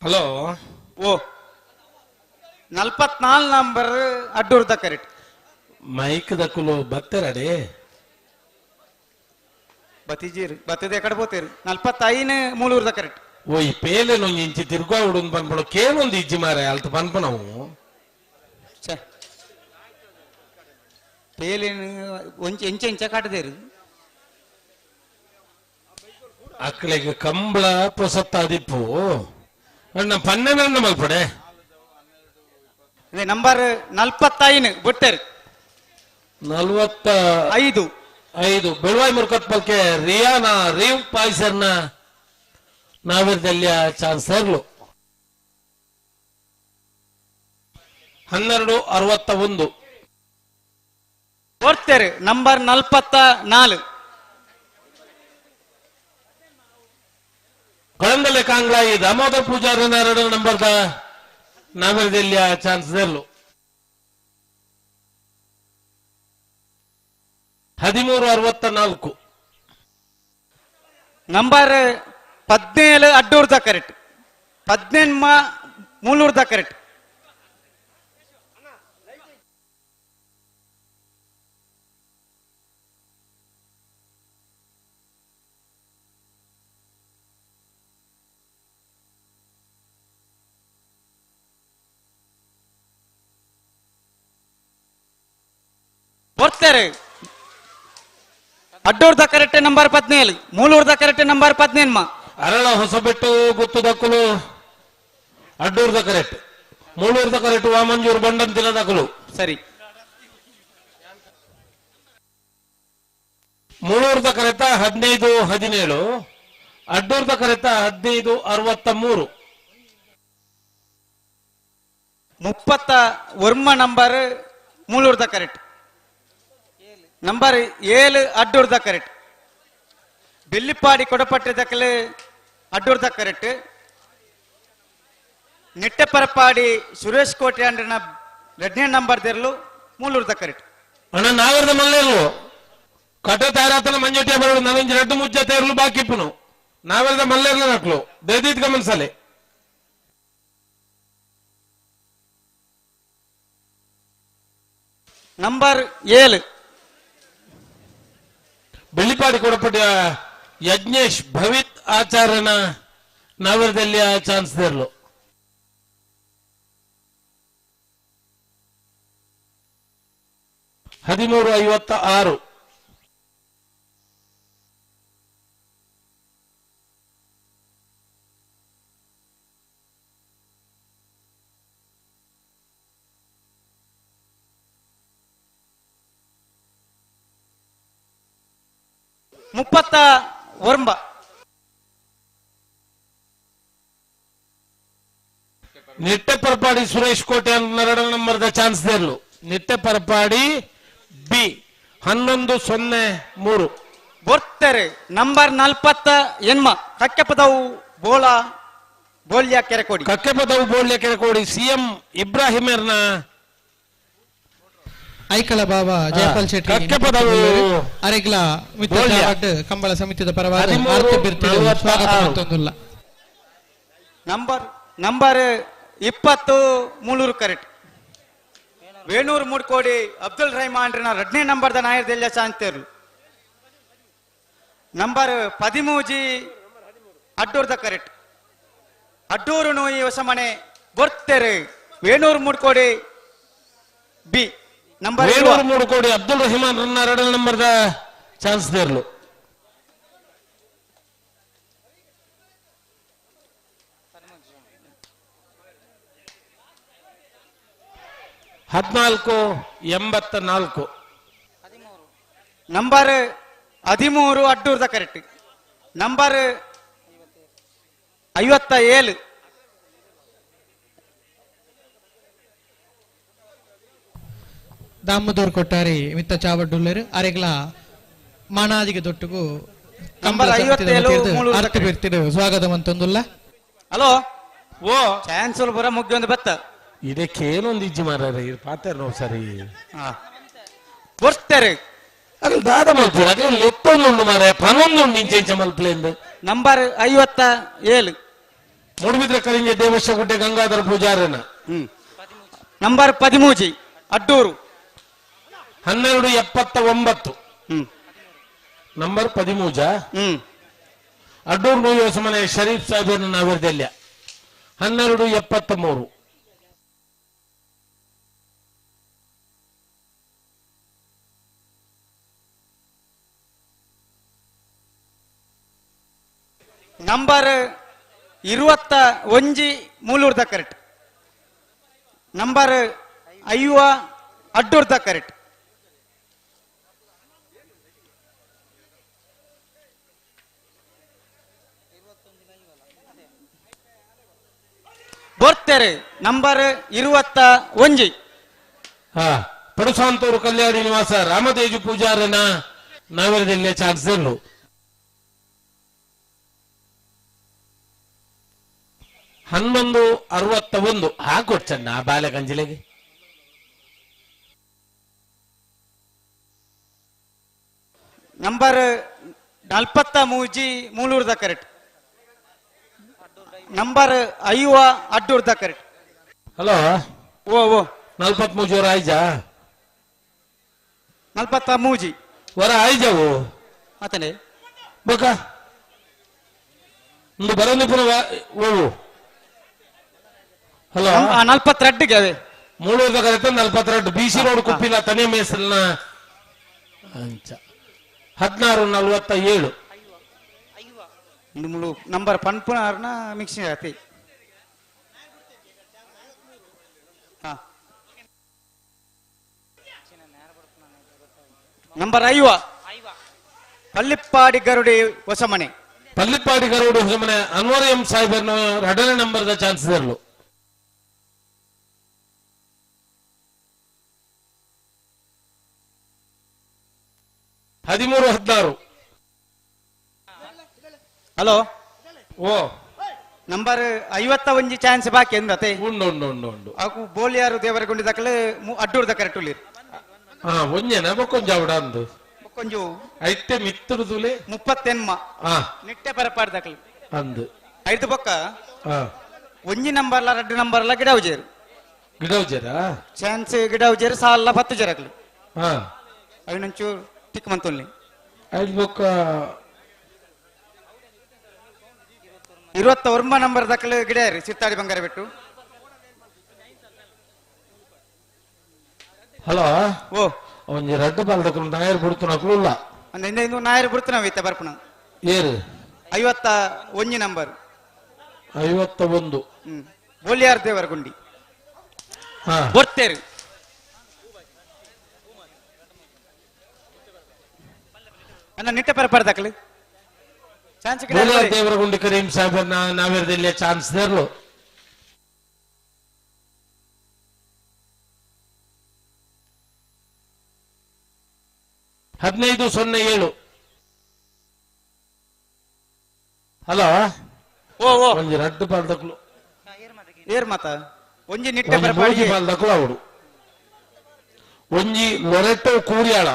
ಹಲೋ ಓ 44 ನಂಬರ್ ಅಡ್ಡೂರ್ದ ಕರೆಕ್ಟ್. ಮೈಕ್ ದಕ್ಕುಲು ಬತ್ತರಡೆ ಬತ್ತಿಜೀರು ಬತ್ತದೆ ಎಕಡೆ పోతేరు 45 ಮೂಲೂರ್ದ ಕರೆಕ್ಟ್. ಓ ಈ ಪೇಲೆ ನೊಂಜಿ ಇಂಚಿ ತಿರ್ಗಾ ಉಡುನ್ ಪನ್ಪಡು ಕೇನೊಂದು ಇಜ್ಜಿ ಮಾರೆ ಅಲ್ತ ಪನ್ಪನವು ಛೆ ಪೇಲೇನು ಒಂಚೆ ಎಂಚೆ ಎಂಚೆ ಕಾಟದೇರು ಅಕ್ಕಳಿಗೆ ಕಂಬಳ ಪೊಸತ್ತಾದಿಪ್ಪು ಅಣ್ಣ ಪನ್ನೆರಡು ಮಲ್ಪಡೆ ನಂಬರ್ 45 ಬುಟ್ಟರ್ 45 5 ಬೆಳವಾಯಿ ಮುರ್ಕತ್ ಪಲ್ಕೆ ರಿಯಾನಾ ರೇವ್ ಪಾಯ್ಸರ್ನ ನಾವಿರ್ದಲ್ಲಿಯ ಚಾನ್ಸರ್ಲು 12:61 ಕೊಡ್ತೇರೆ ನಂಬರ್ 44 ಕೊಳಂದಲೆ ಕಾಂಗ್ಲಾಯಿ ದಾಮೋದರ್ ಪೂಜಾರಿ ಎರಡು ನಂಬರ್ದ ನಾವಿರ್ದಲ್ಲಿಯ ಚಾನ್ಸರ್ಲು 13:64 ನಂಬರ್ 17 ಅಡ್ಡೂರ್ದ ಕರೆಕ್ಟ್ 18 ಮೂಲೂರ್ದ ಕರೆಕ್ಟ್. ಬರ್ತಾರೆ ಅಡ್ಡೂರ್ದ ಕರೆಕ್ಟ್ ನಂಬರ್ 17 ಮೂಲೂರ್ದ ಕರೆಕ್ಟ್ ನಂಬರ್ 18. ಅರಳ ಹೊಸಬೆಟ್ಟು ಗೊತ್ತು ದಕ್ಕಲು ಅಡ್ಡೂರ್ದ ಕರೆಕ್ಟ್ ಮೂಳೂರ್ದ ಕರೆಕ್ಟ್ ವಾಮಂಜೂರು ಬಂಡಂತಿನ ದಕ್ಕಲು ಸರಿ. ಮೂಳೂರ್ದ ಕರೆತ 15:17 ಅಡ್ಡೂರ್ದ ಕರೆತ 15:63 31 ನಂಬರ್ ಮೂಳೂರ್ದ ಕರೆಕ್ಟ್ ನಂಬರ್ 7 ಅಡ್ಡೂರ್ದ ಕರೆಕ್ಟ್ ಬೆಳ್ಳಿಪಾಡಿ ಕೊಡಪಟ್ಟೆ ದಕ್ಕಲು ಅಡ್ಡೂರ್ದ ಕರೆಕ್ಟ್ ನಿಟ್ಟೆಪರಪಾಡಿ ಸುರೇಶ್ ಕೋಟೆ ಅಂಡ್ರನ 2ನೇ ನಂಬರ್ ದೆರ್ಲು ಮೂಲೂರ್ದ ಕರೆಕ್ಟ್. ಅಣ್ಣ ನಾಗರದ ಮಲ್ಲೇರ್ಲು ಕಟ ತಯಾರಾತನ ಮಂಜೋಟಿಯ ಬರೋಡು ನನಂಜಿ 2 ಮುಜ್ಜ ತೇರ್ಲು ಬಾಕಿಪ್ಪನು ನಾವೆರದ ಮಲ್ಲೇರ್ಲ ನಕ್ಲು ದಯದೀತ್ ಗಮನಿಸಲೆ. ನಂಬರ್ 7 ಬೆಳ್ಳಿಪಾಡಿ ಕೊಡಪಟ್ಟಿಯ ಯಜ್ಞೇಶ್ ಭವಿತ್ ಆಚಾರ್ಯನ ನಾವರದಲ್ಲಿ ಚಾನ್ಸ್ ದೇರ್ಲು 13:56 39 ನಿಟ್ಟೆಪರಪಾಡಿ ಸುರೇಶ್ ಕೋಟೆ 2 ನಂಬರ್ದ ಚಾನ್ಸ್ ದೇರ್ಲು ನಿಟ್ಟೆಪರಪಾಡಿ ಬಿ 11:03 ಬರ್ತಾರೆ ನಂಬರ್ 48 ಕಕ್ಕೆಪದವು ಬೋಳ ಬೋಲ್ಯ ಕೆರೆಕೋಡಿ ಕಕ್ಕೆಪದವು ಬೋಳ್ಯ ಕೆರೆಕೋಡಿ ಸಿಎಂ ಇಬ್ರಾಹಿಮರ್ನ ಐಕಳ ಬಾಬಾ ಜಯಪಾಲ್ ಶೆಟ್ಟಿ ಕಕ್ಕೆಪದವು ಅರೆಗ್ಲ ಮಿತ್ರ ಕಂಬಳ ಸಮಿತಿದ ಪರವಾಗಿ ಸ್ವಾಗತ ಮತ್ತೊಂದುಲ್ಲ. Number number 20 Moolur correct Venur Moodukodi Abdul Rahman 2ನೇ ನಂಬರ್ದ ನಾಯರ್ದೆಲ್ಲ ಶಾಂತೇರು ನಂಬರ್ 13 ಅಡ್ಡೂರ್ದ ಕರೆಕ್ಟ್ ಅಡ್ಡೂರು ನೋಯಿ ಹೊಸಮನೆ ಬರ್ತೆರೆ ವೇಣೂರು ಮೂಡ್ಕೋಡಿ ಬಿ ನಂಬರ್ ವೇಣೂರು ಮೂಡ್ಕೋಡಿ ಅಬ್ದುಲ್ ರಹಿಮಾನ್ 2 ನಂಬರ್ದ ಚಾನ್ಸ್ ದೇರ್ಲು 14:84 ನಂಬರ್ 13 ಅಡ್ಡೂರ್ದ ಕರೆಕ್ಟ್ ನಂಬರ್ 57 ದಾಮೋದರ್ ಕೊಟ್ಟಾರಿ ಮಿತ್ತ ಚಾವಡ್ಡುಲ್ಲೇರು ಅರೆಗ್ಲ ಮಾನಾದಿಗೆ ದೊಟ್ಟುಗು ನಂಬರ್ 57 ಅರ್ಥ ಬಿರ್ತಿಡು ಸ್ವಾಗತ ಮಂತೊಂದುಲ್ಲ. ಹಲೋ ಓ ಚಾನ್ಸ್ ಪೂರ ಮುಗ್ಗಿ ಬತ್ತ ಇದಕ್ಕೆ ಏನೊಂದು ಇಜ್ಜಿ ಮಾರ ಪಾತ್ರ ನೋವು ಸರಿ ಬರ್ತಾರೆ ಅದು ದಾದ ಮಲ್ಪು ಅದೇ ಲೆತ್ತೊಂದುಂಡು ಮಾರ ಪನೊಂದುಂಡು ಇಂಚೆ ಇಂಚೆ ಮಲ್ಪಲೆಂದು. ನಂಬರ್ 57 ಮೂಡುಬಿದ್ರೆ ಕರಿಂಜ ದೇವಶ್ವಗುಡ್ಡೆ ಗಂಗಾಧರ ಪೂಜಾರನ. ನಂಬರ್ 13 ಅಡ್ಡೂರು 1279. ನಂಬರ್ 13 ಅಡ್ಡೂರು ನೋವು ಮನೆ ಶರೀಫ್ ಸಾಹೇಬ್ ನಾವಿರ್ದೆಲ್ಲ 1273. ನಂಬರ್ 21 ಮೂಲೂರ್ದ ಕರೆಕ್ಟ್. ನಂಬರ್ 50 ಅಡ್ಡೂರ್ದ ಕರೆಕ್ಟ್. ಬರ್ತಾರೆ ನಂಬರ್ 21. ಹಾ ಪಡುಸಾಂತೂರು ಕಲ್ಯಾಣಿ ನಿವಾಸ ರಾಮತೇಜು ಪೂಜಾರನ ನಾವಿರದಲ್ಲೇ ಚಾನ್ಸ್ ಇರಲು. 1161 ಹಾಕೊಡ್ಚಣ್ಣ ಆ ಬಾಲೆ ಗಂಜಿಲೆಗೆ. ನಂಬರ್ 43 ಮೂಲೂರ್ದ ಕರೆಕ್ಟ್. ನಂಬರ್ 50 ಅಡ್ಡೂರ್ದ ಕರೆಕ್ಟ್. ಹಲೋ ಓ ಓ 43 ವರ ಆಯ್ಜಾ 43 ವರ ಆಯ್ಜವು ಆತನೆ ಬಕ ಒಂದು ಬರೋದು ಪುನಃ ಓವು. ಹಲೋ 42 ಅವೇ ಮೂಳೂರ್ದ correct 42 B C road Kuppila ತನೆ ಮೇಸಲ್ನ ಅಂಚ 1647. ನಂಬರ್ ಪನ್ಪುನಾರ್ನ ಮಿಕ್ಸಿಂಗ್ ಆತಿ. ನಂಬರ್ 50 ಪಲ್ಲಿಪ್ಪಾಡಿ ಗರುಡಿ ಹೊಸಮನೆ. ಪಲ್ಲಿಪ್ಪಾಡಿ ಗರುಡಿ ಹೊಸಮನೆ ಅನ್ವರ್ ಎಂ ಸಾಹೇಬರ್ನ ಎರಡನೇ ನಂಬರ್ದ ಚಾನ್ಸ್ ಇರಲು. ಹದಿಮೂರು 16. ಹಲೋ ಓ ನಂಬರ್ 51 ಚಾನ್ಸ್ ಬಾಕಿ ಎಂದತೆ ಉಂಡು ಉಂಡು ಉಂಡು ಉಂಡು ಅಕು ಬೋಲಿಯಾರು ದೇವರ ಗುಂಡಿ ದಕ್ಕಲು ಅಡ್ಡೂರ್ದ ಕರೆಕ್ಟ್ ಉಳ್ಳಿರು. ಹಾ ಒಂಜೆನ ಬೊಕ್ಕೊಂಜ ಅವಡ ಅಂದು ಬೊಕ್ಕೊಂಜು ಐತೆ ಮಿತ್ತುರುದುಲೆ 38 ನಿಟ್ಟೆ ಪರಪಾಡ್ ದಕ್ಕಲು ಅಂದು ಐದು ಬೊಕ್ಕ ಒಂಜಿ ನಂಬರ್ಲ 2 ನಂಬರ್ಲ ಗಿಡವುಜೇರು ಗಿಡವುಜೇರಾ ಚಾನ್ಸ್ ಗಿಡವುಜೇರು ಸಾಲ 10 ಜರಕ್ಲು. ಹಾ ಅವಿನಂಚೂರು ಟಿಕ್ ಮಂತೊಲ್ಲಿ ಐದು ಬೊಕ್ಕ 29 ನಂಬರ್ ದಕ್ಕಲು ಗಿಡ ಸಿತ್ತಾಡಿ ಬಂಗಾರ ಬಿಟ್ಟು. ಹಲೋ ಓ ಒಂಜಿ ರಡ್ಡು ಬಾಲ್ ದಕ್ಕಲು ನಾಯರ್ ಬಿಡ್ತು ಇಲ್ಲ ಅಂದ ಇಂದು ನಾಯರ್ ಬಿಡ್ತು ನಾವು ಇತ್ತ ಬರ್ಪಣ ಏರು 51 ನಂಬರ್ 51 ಬೋಲಿಯಾರ್ ದೇವರ ಗುಂಡಿ ಬರ್ತೇರು. ಅಣ್ಣ ನಿಟ್ಟೆ ಪರಪಾಡ್ ದಕ್ಕಲು ಚಾನ್ಸ್ ದೇವರಗುಂಡಿ ಕರೀಂ ಸಾಹೇಬರ್ನ ನಾವಿರದಿಲ್ಲ ಚಾನ್ಸ್ ದೇರ್ಲು. ಹದಿನೈದು 07. ಹಲೋ ಓ ಓ ಒಂಜಿ ರಡ್ಡು ಬಾಲ್ ದಕ್ಕಲು ಏರ್ ಮಾತ ಒಂಜಿ ನಿಟ್ಟೆ ಪರಪಾಡಿ ಬಾಲ್ ದಕ್ಕಲು ಅವಡು ಒಂಜಿ ಲೊರೆಟೋ ಕೂರಿಯಾಳ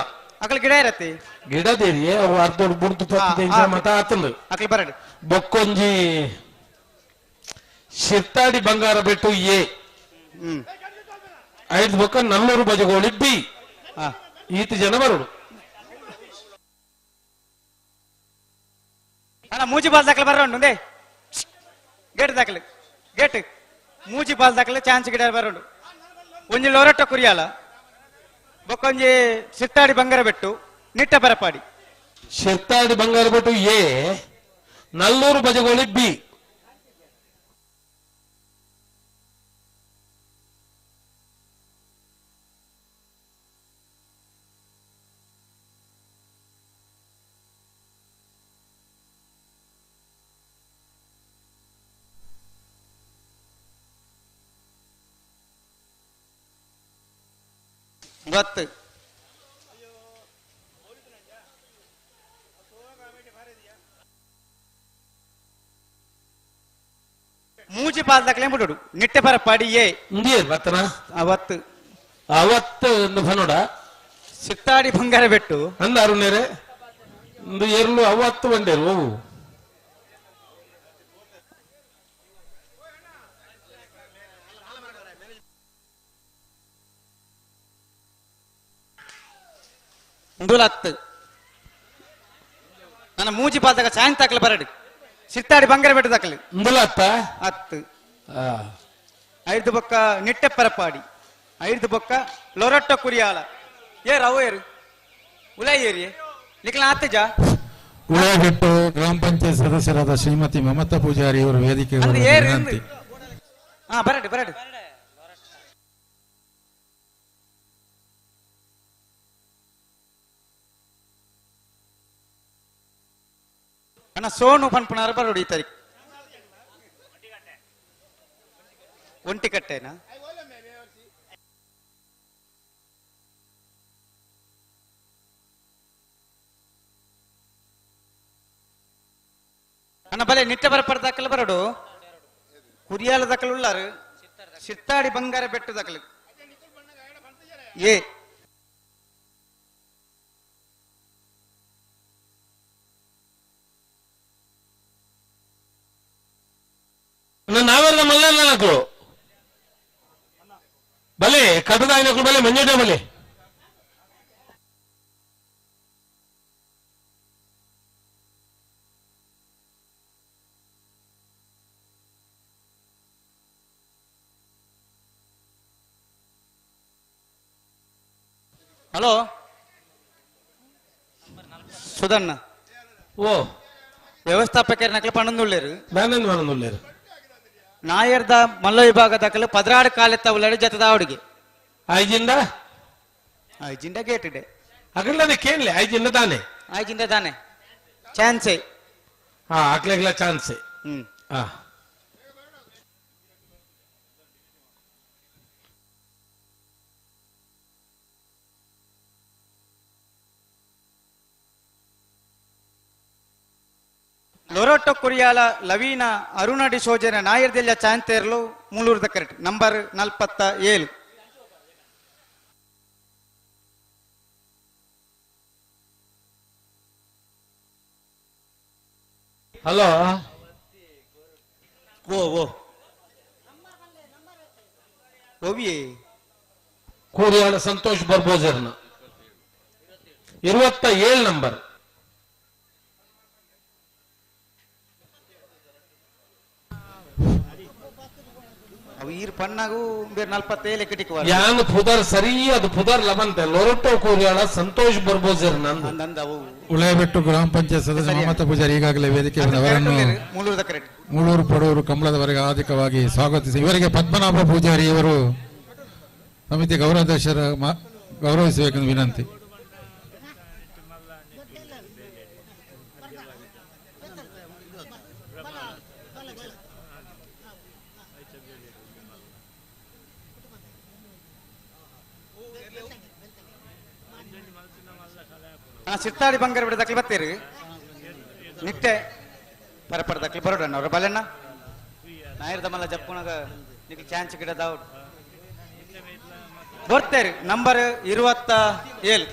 ಅಕಲ್ ಗಿಡ ಇರತ್ತೆ ಗಿಡ ದೇರಿಯೇ ಅವು ಅರ್ಧ ಬುಡ್ದು ಪತ್ತು ಮತ ಆತಂದು ಅಕಲ್ ಬರಡು ಬೊಕ್ಕೊಂಜಿ ಶಿರ್ತಾಡಿ ಬಂಗಾರ ಬೆಟ್ಟು ಎ ಐದು ಬೊಕ್ಕ ನಲ್ಲೂರು ಬಜಗೋಳಿ ಬಿ ಈತ ಜನ ಬರೋಡು. ಅಣ್ಣ ಮೂಜಿ ಬಾಲ್ ದಾಖಲೆ ಬರೋಂಡು ಗೇಟ್ ದಾಖಲೆ ಗೇಟ್ ಮೂಜಿ ಬಾಲ್ ದಾಖಲೆ ಚಾನ್ಸ್ ಗಿಡ ಬರೋಂಡು. ಒಂಜಿ ಲೊರಟ್ಟ ಕುರಿಯಾಲ ಬೊಕ್ಕೊಂಜಿ ಸಿಟ್ಟಾಡಿ ಬಂಗಾರ ಬೆಟ್ಟು ನಿಟ್ಟ ಬರಪಾಡಿ ಶಿರ್ತಾಡಿ ಬಂಗಾರ ಬೆಟ್ಟು ಎ ನಲ್ಲೂರು ಬಜಗೋಳಿ ಬಿ. ಗೊತ್ತು ಮೂಜಿ ಪಾಲ್ದಕ್ಲೆ ಬಿಡುಡು ನಿಟ್ಟೆ ಪರಪಾಡಿ ಏ ಬತ್ತನ ಅವತ್ತು ಅವತ್ತು ಫನೋಡ ಸಿತ್ತಾಡಿ ಬಂಗಾರ ಬೆಟ್ಟು ಅಂದ ಅರುಣೇರೆ ಒಂದು ಎರ್ಲು ಅವತ್ತು ಬಂದೇರು ಅವು ಉಂದುಲತ್ತು ನನ್ನ ಮೂಜಿ ಪಾಲ್ದಾಗ ಸಾಯಂತ ಹಾಕ್ಲೆ ಬರಡು ಸಿತ್ತಾಡಿ ಬಂಗಾರ ಬೆಟ್ಟು ದಾಖಲೆ ಉಂದುಲತ್ತ ಹತ್ತು ಐದು ಬೊಕ್ಕ ನಿಟ್ಟೆ ಪರಪಾಡಿ ಐದು ಬೊಕ್ಕ ಲೊರೊಟ್ಟ ಕುರಿಯಾಲ ಏ ರವ ಏರು ಉಲೈ ಏರಿ ನಿಕ್ಲ ಆತಜ ಉಳಾಬೆಟ್ಟು ಗ್ರಾಮ ಪಂಚಾಯತ್ ಸದಸ್ಯರಾದ ಶ್ರೀಮತಿ ಮಮತಾ ಪೂಜಾರಿ ಅವರು ವೇದಿಕೆ ಅಂದ್ರೆ ಬರಲು ಏರು ವಿನಂತಿ. ಹಾ ಬರಡು ಬರಡು ಅಣ್ಣ ಸೋನು ಪನ್ಪುನಾರ ಬರಡು ಈ ತಾರೀಕು ಒಂಟಿ ಕಟ್ಟೆನಾ ಅಣ್ಣ ಬಲೆ ನಿಟ್ಟೆ ಬರಪಡ ದಾಖಲೆ ಬರಡು ಕುರಿಯಾಲ ದಾಖಲೆ ಉಳ್ಳಾರು ಸಿತ್ತಾಡಿ ಬಂಗಾರ ಬೆಟ್ಟು ದಾಖಲೆ ಏ ನಾವೆಲ್ಲ ಮಲ್ಲನಕರು ಬಲೆ ಕಟದಾಯಿನಕರು ಬಲೆ ಮಂಜೆ ಬಲೆ ಹಲೋ ಸುಧಣ್ಣ ಓ ವ್ಯವಸ್ಥಾಪಕರ ನಕಲು ಪಣಂದುಳ್ಳೇರು ನಾನೇನು ಪಣಂದುಳ್ಳೇರು ನಾಯರ್ದ ಮಲ್ಲ ವಿಭಾಗ ದಾಖಲೆ ಪದ್ರಾಡು ಕಾಲೆತ್ತ ಉಳ್ಳಾಡಿ ಜತದ ಅವಡಿಗೆ ಐಜಿಂದ ಐಜಿಂದ ಗೇಟ್ ಇದೆ ಅಗಲನೆ ಕೇಳಲೆ ಐಜಿಂದ ತಾನೆ ಐಜಿಂದ ತಾನೆ ಚಾನ್ಸೆ ಹಾ ಅಕ್ಲೆಗ್ಲ ಚಾನ್ಸೆ ಹ್ಮ್ ಹಾ ಲೊರೊಟ್ಟೊ ಕುರಿಯಾಲ ಲವೀನ ಅರುಣ ಡಿಸೋಜನ ನಾಯರ್ದೆಲ್ಲ ಚಾಂತೇರ್ಲು ಮೂಲೂರ್ದ ಕರೆಕ್ಟ್ ನಂಬರ್ 47. ಹಲೋ ಓ ಓ ಓವಿಯೇ ಕೂರಿಯಾಳ ಸಂತೋಷ್ ಬರ್ಬೋಜರ್ನ 27 ನಂಬರ್. ಅವು ಈರ್ ಪಣ್ಣಾಗು ಬೇರೆ 47 ಕಿಟಿಕ ಯಾನ್ ಪುದರ್ ಸರಿ ಅದು ಪುದರ್ ಲಬಂತೆ ಲೊರೊಟ್ಟೊ ಕೂರಿಯಾಳ ಸಂತೋಷ್ ಬರ್ಬೋಜರ್ ನಂದು ಅಂದಂದ ಅವು ಉಳಾಬೆಟ್ಟು ಗ್ರಾಮ ಪಂಚಾಯತ್ ಸದಸ್ಯ ಮಮತಾ ಪೂಜಾರಿ ಈಗಾಗಲೇ ವೇದಿಕೆ ಬಂದ ಅವರನ್ನು ಮೂಲೂರ್ದ ಕರೆಕ್ಟ್ ಮೂಳೂರು ಪಡೂರು ಕಂಬಳದವರೆಗೆ ಆಧಿಕವಾಗಿ ಸ್ವಾಗತಿಸಿ ಇವರಿಗೆ ಪದ್ಮನಾಭ ಪೂಜಾರಿ ಇವರು ಸಮಿತಿ ಗೌರವಾಧ್ಯಕ್ಷರ ಗೌರವಿಸಬೇಕೆಂದು ವಿನಂತಿ. ಸಿತ್ತಾಡಿ ಬಂಗಾರ ಬಿಡ ದಾಖಲೆ ಬತ್ತೀರಿ ನಿಟ್ಟೆ ಪರಪರ ದಾಖಲೆ ಬರೋಡಣ್ಣ ಅವ್ರ ಬಲೆಣ್ಣ ನಾಯರ್ದ ಮಲ್ಲ ಜಪ್ಪುಣಗ ನಿಕ್ ಚಾನ್ಸ್ ಗಿಡ ದಾವ್ ಬರ್ತೇರಿ ನಂಬರ್ 27.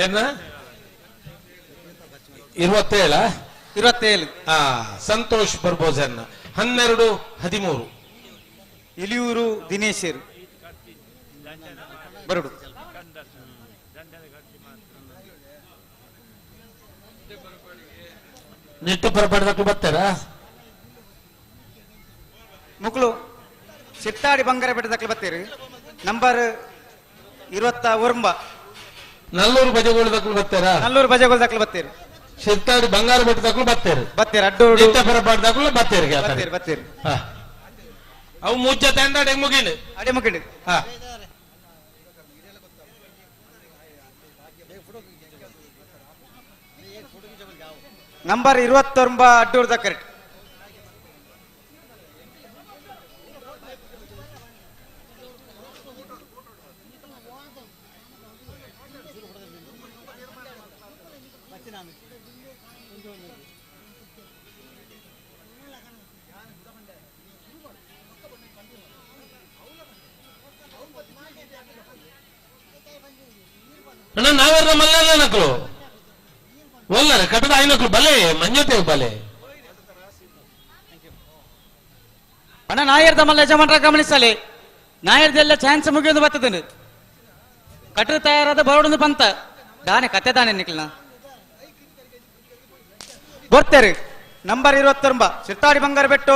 ಏನ 27? 27. ಹಾ ಸಂತೋಷ್ ಬರ್ಬೋಜರ್ನ 12 13. ಇಲಿಯೂರು ದಿನೇಶರು ಬರಡು ನಿಟ್ಟು ಪರಪಡದಕ್ಕೂ ಬರ್ತಾರಾ ಮುಕ್ಳು ಸಿತ್ತಾಡಿ ಬಂಗಾರ ಬೆಟ್ಟದಕ್ಕೆ ಬರ್ತೀರಿ ನಂಬರ್ 29. ನಲ್ಲೂರು ಬಜಗೋಳದಕ್ಕೂ ಬರ್ತಾರಾ? ನಲ್ಲೂರು ಬಜಗೋಳದಕ್ಕೂ ಬರ್ತೀರಿ. ಸಿತ್ತಾಡಿ ಬಂಗಾರ ಬೆಟ್ಟದಕ್ಕೂ ಬರ್ತೀರಿ ಬರ್ತೀರಿ ಅಡ್ಡೂರು ನಿಟ್ಟ ಪರಪಾಡದಕ್ಕೂ ಬರ್ತೀರಿ ಬರ್ತೀರಿ ಬರ್ತೀರಿ. ಅವು ಮುಜ್ಜ ತಂಡ ಅಡೆ ಮುಗಿಲು ಅಡೆ ಮುಗಿಲು. ಹಾ ನಂಬರ್ 29 ಅಡ್ಡೂರ್ದ ಕರೆಕ್ಟ್. ಅಣ್ಣ ನಾವೆಲ್ಲ ಮಲ್ಲ ನಕಲು ಒಲ್ಲರೆ ಕಟ್ಟದ ಐನಕ್ಲು ಬಲೆ ಮಂಜತೆ ಬಲೆ. ಅಣ್ಣ ನಾಯರ್ದ ಮಲ್ಲ ಯಜಮಾನ್ರ ಗಮನಿಸಲಿ, ನಾಯರ್ದೆಲ್ಲ ಚಾನ್ಸ್ ಮುಗಿಯೋದು ಬರ್ತದೆ. ಕಟ್ಟದ ತಯಾರಾದ ಬರೋಡೊಂದು ಪಂತ ದಾನೆ ಕತೆ ದಾನೆ ನಿಕ್ಲನ ಬರ್ತಾರೆ. ನಂಬರ್ 29 ಶಿರ್ತಾಡಿ ಬಂಗಾರ ಬೆಟ್ಟು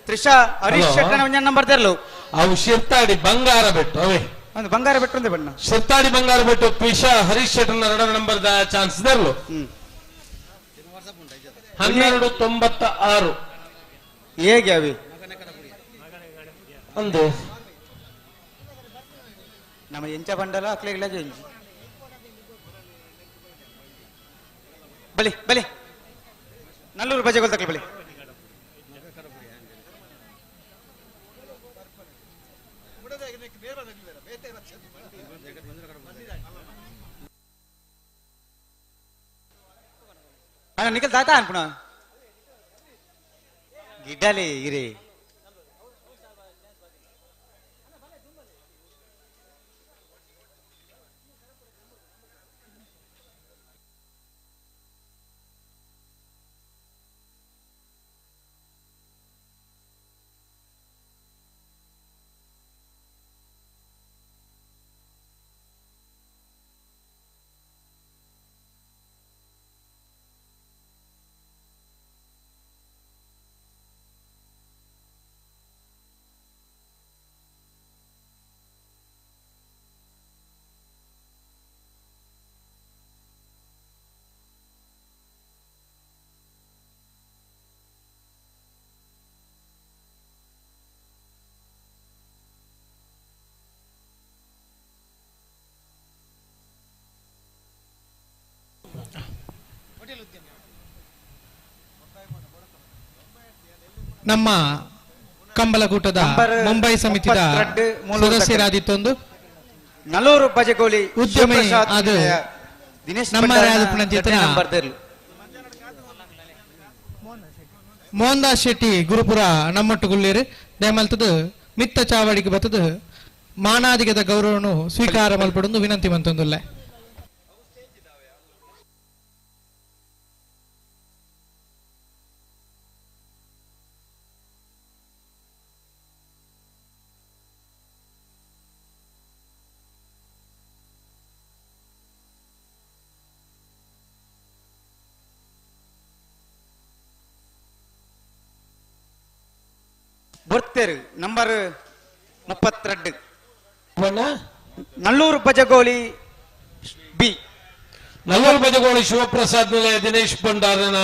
ತ್ರಿಷಾ ಹರೀಶ್ ಶೆಟ್ಟನ ಒಂಜನ್ ನಂಬರ್ ತೆರಲು. ಅವು ಶಿರ್ತಾಡಿ ಬಂಗಾರ ಬೆಟ್ಟು ಅವೇ ಒಂದು ಬಂಗಾರ ಬೆಟ್ಟು ಒಂದೇ ಬಣ್ಣ. ಶಿರ್ತಾಡಿ ಬಂಗಾರ ಬೆಟ್ಟು ತ್ರಿಷಾ ಹರೀಶ್ ಶೆಟ್ಟನ ಎರಡನೇ ನಂಬರ್ ಚಾನ್ಸ್ ತೆರಲು. 12:96 ಹೇಗೆ ಅವಿ ಒಂದು ನಮ್ಮ ಎಂಚ ಬಂಡಲ ಅಕ್ಲೆಗಳ ಎಂಚಿ ಬಲಿ ಬಲಿ ನಲ್ಲೂರು ಬಜೆ ಗೊತ್ತಕ್ಲಿ ಬಲಿ. ಅಣ್ಣ ನಿಖಲ್ ತಾತ ಅನ್ಪುಣ ಗಿಡ್ಡಲಿ ಇರಿ. ನಮ್ಮ ಕಂಬಲಕೂಟದ ಮುಂಬೈ ಸಮಿತಿಯ ಸದಸ್ಯರಾದಿತ್ತೊಂದು ನಲೂರು ಬಜಗೋಳಿ ಉದ್ಯಮಿ ಅದು ನಮ್ಮ ಮೋಹನ್ ದಾಸ್ ಶೆಟ್ಟಿ ಗುರುಪುರ ನಮ್ಮೊಟ್ಟುಗುಳ್ಳೇರು ದಯಮಲ್ತದು ಮಿತ್ತ ಚಾವಡಿಗೆ ಬತ್ತದು ಮಾನಾದಿಗದ ಗೌರವನು ಸ್ವೀಕಾರ ಮಲ್ಪಡೊಂದು ವಿನಂತಿ ಮಂತೊಂದುಲ್ಲೆ. ಬರ್ತೇರು ನಂಬರ್ 32 ನಲ್ಲೂರು ಬಜಗೋಳಿ ಬಿ. ನಲ್ಲೂರು ಬಜಗೋಳಿ ಶಿವಪ್ರಸಾದ್ ನಿಲಯ ದಿನೇಶ್ ಭಂಡಾರನ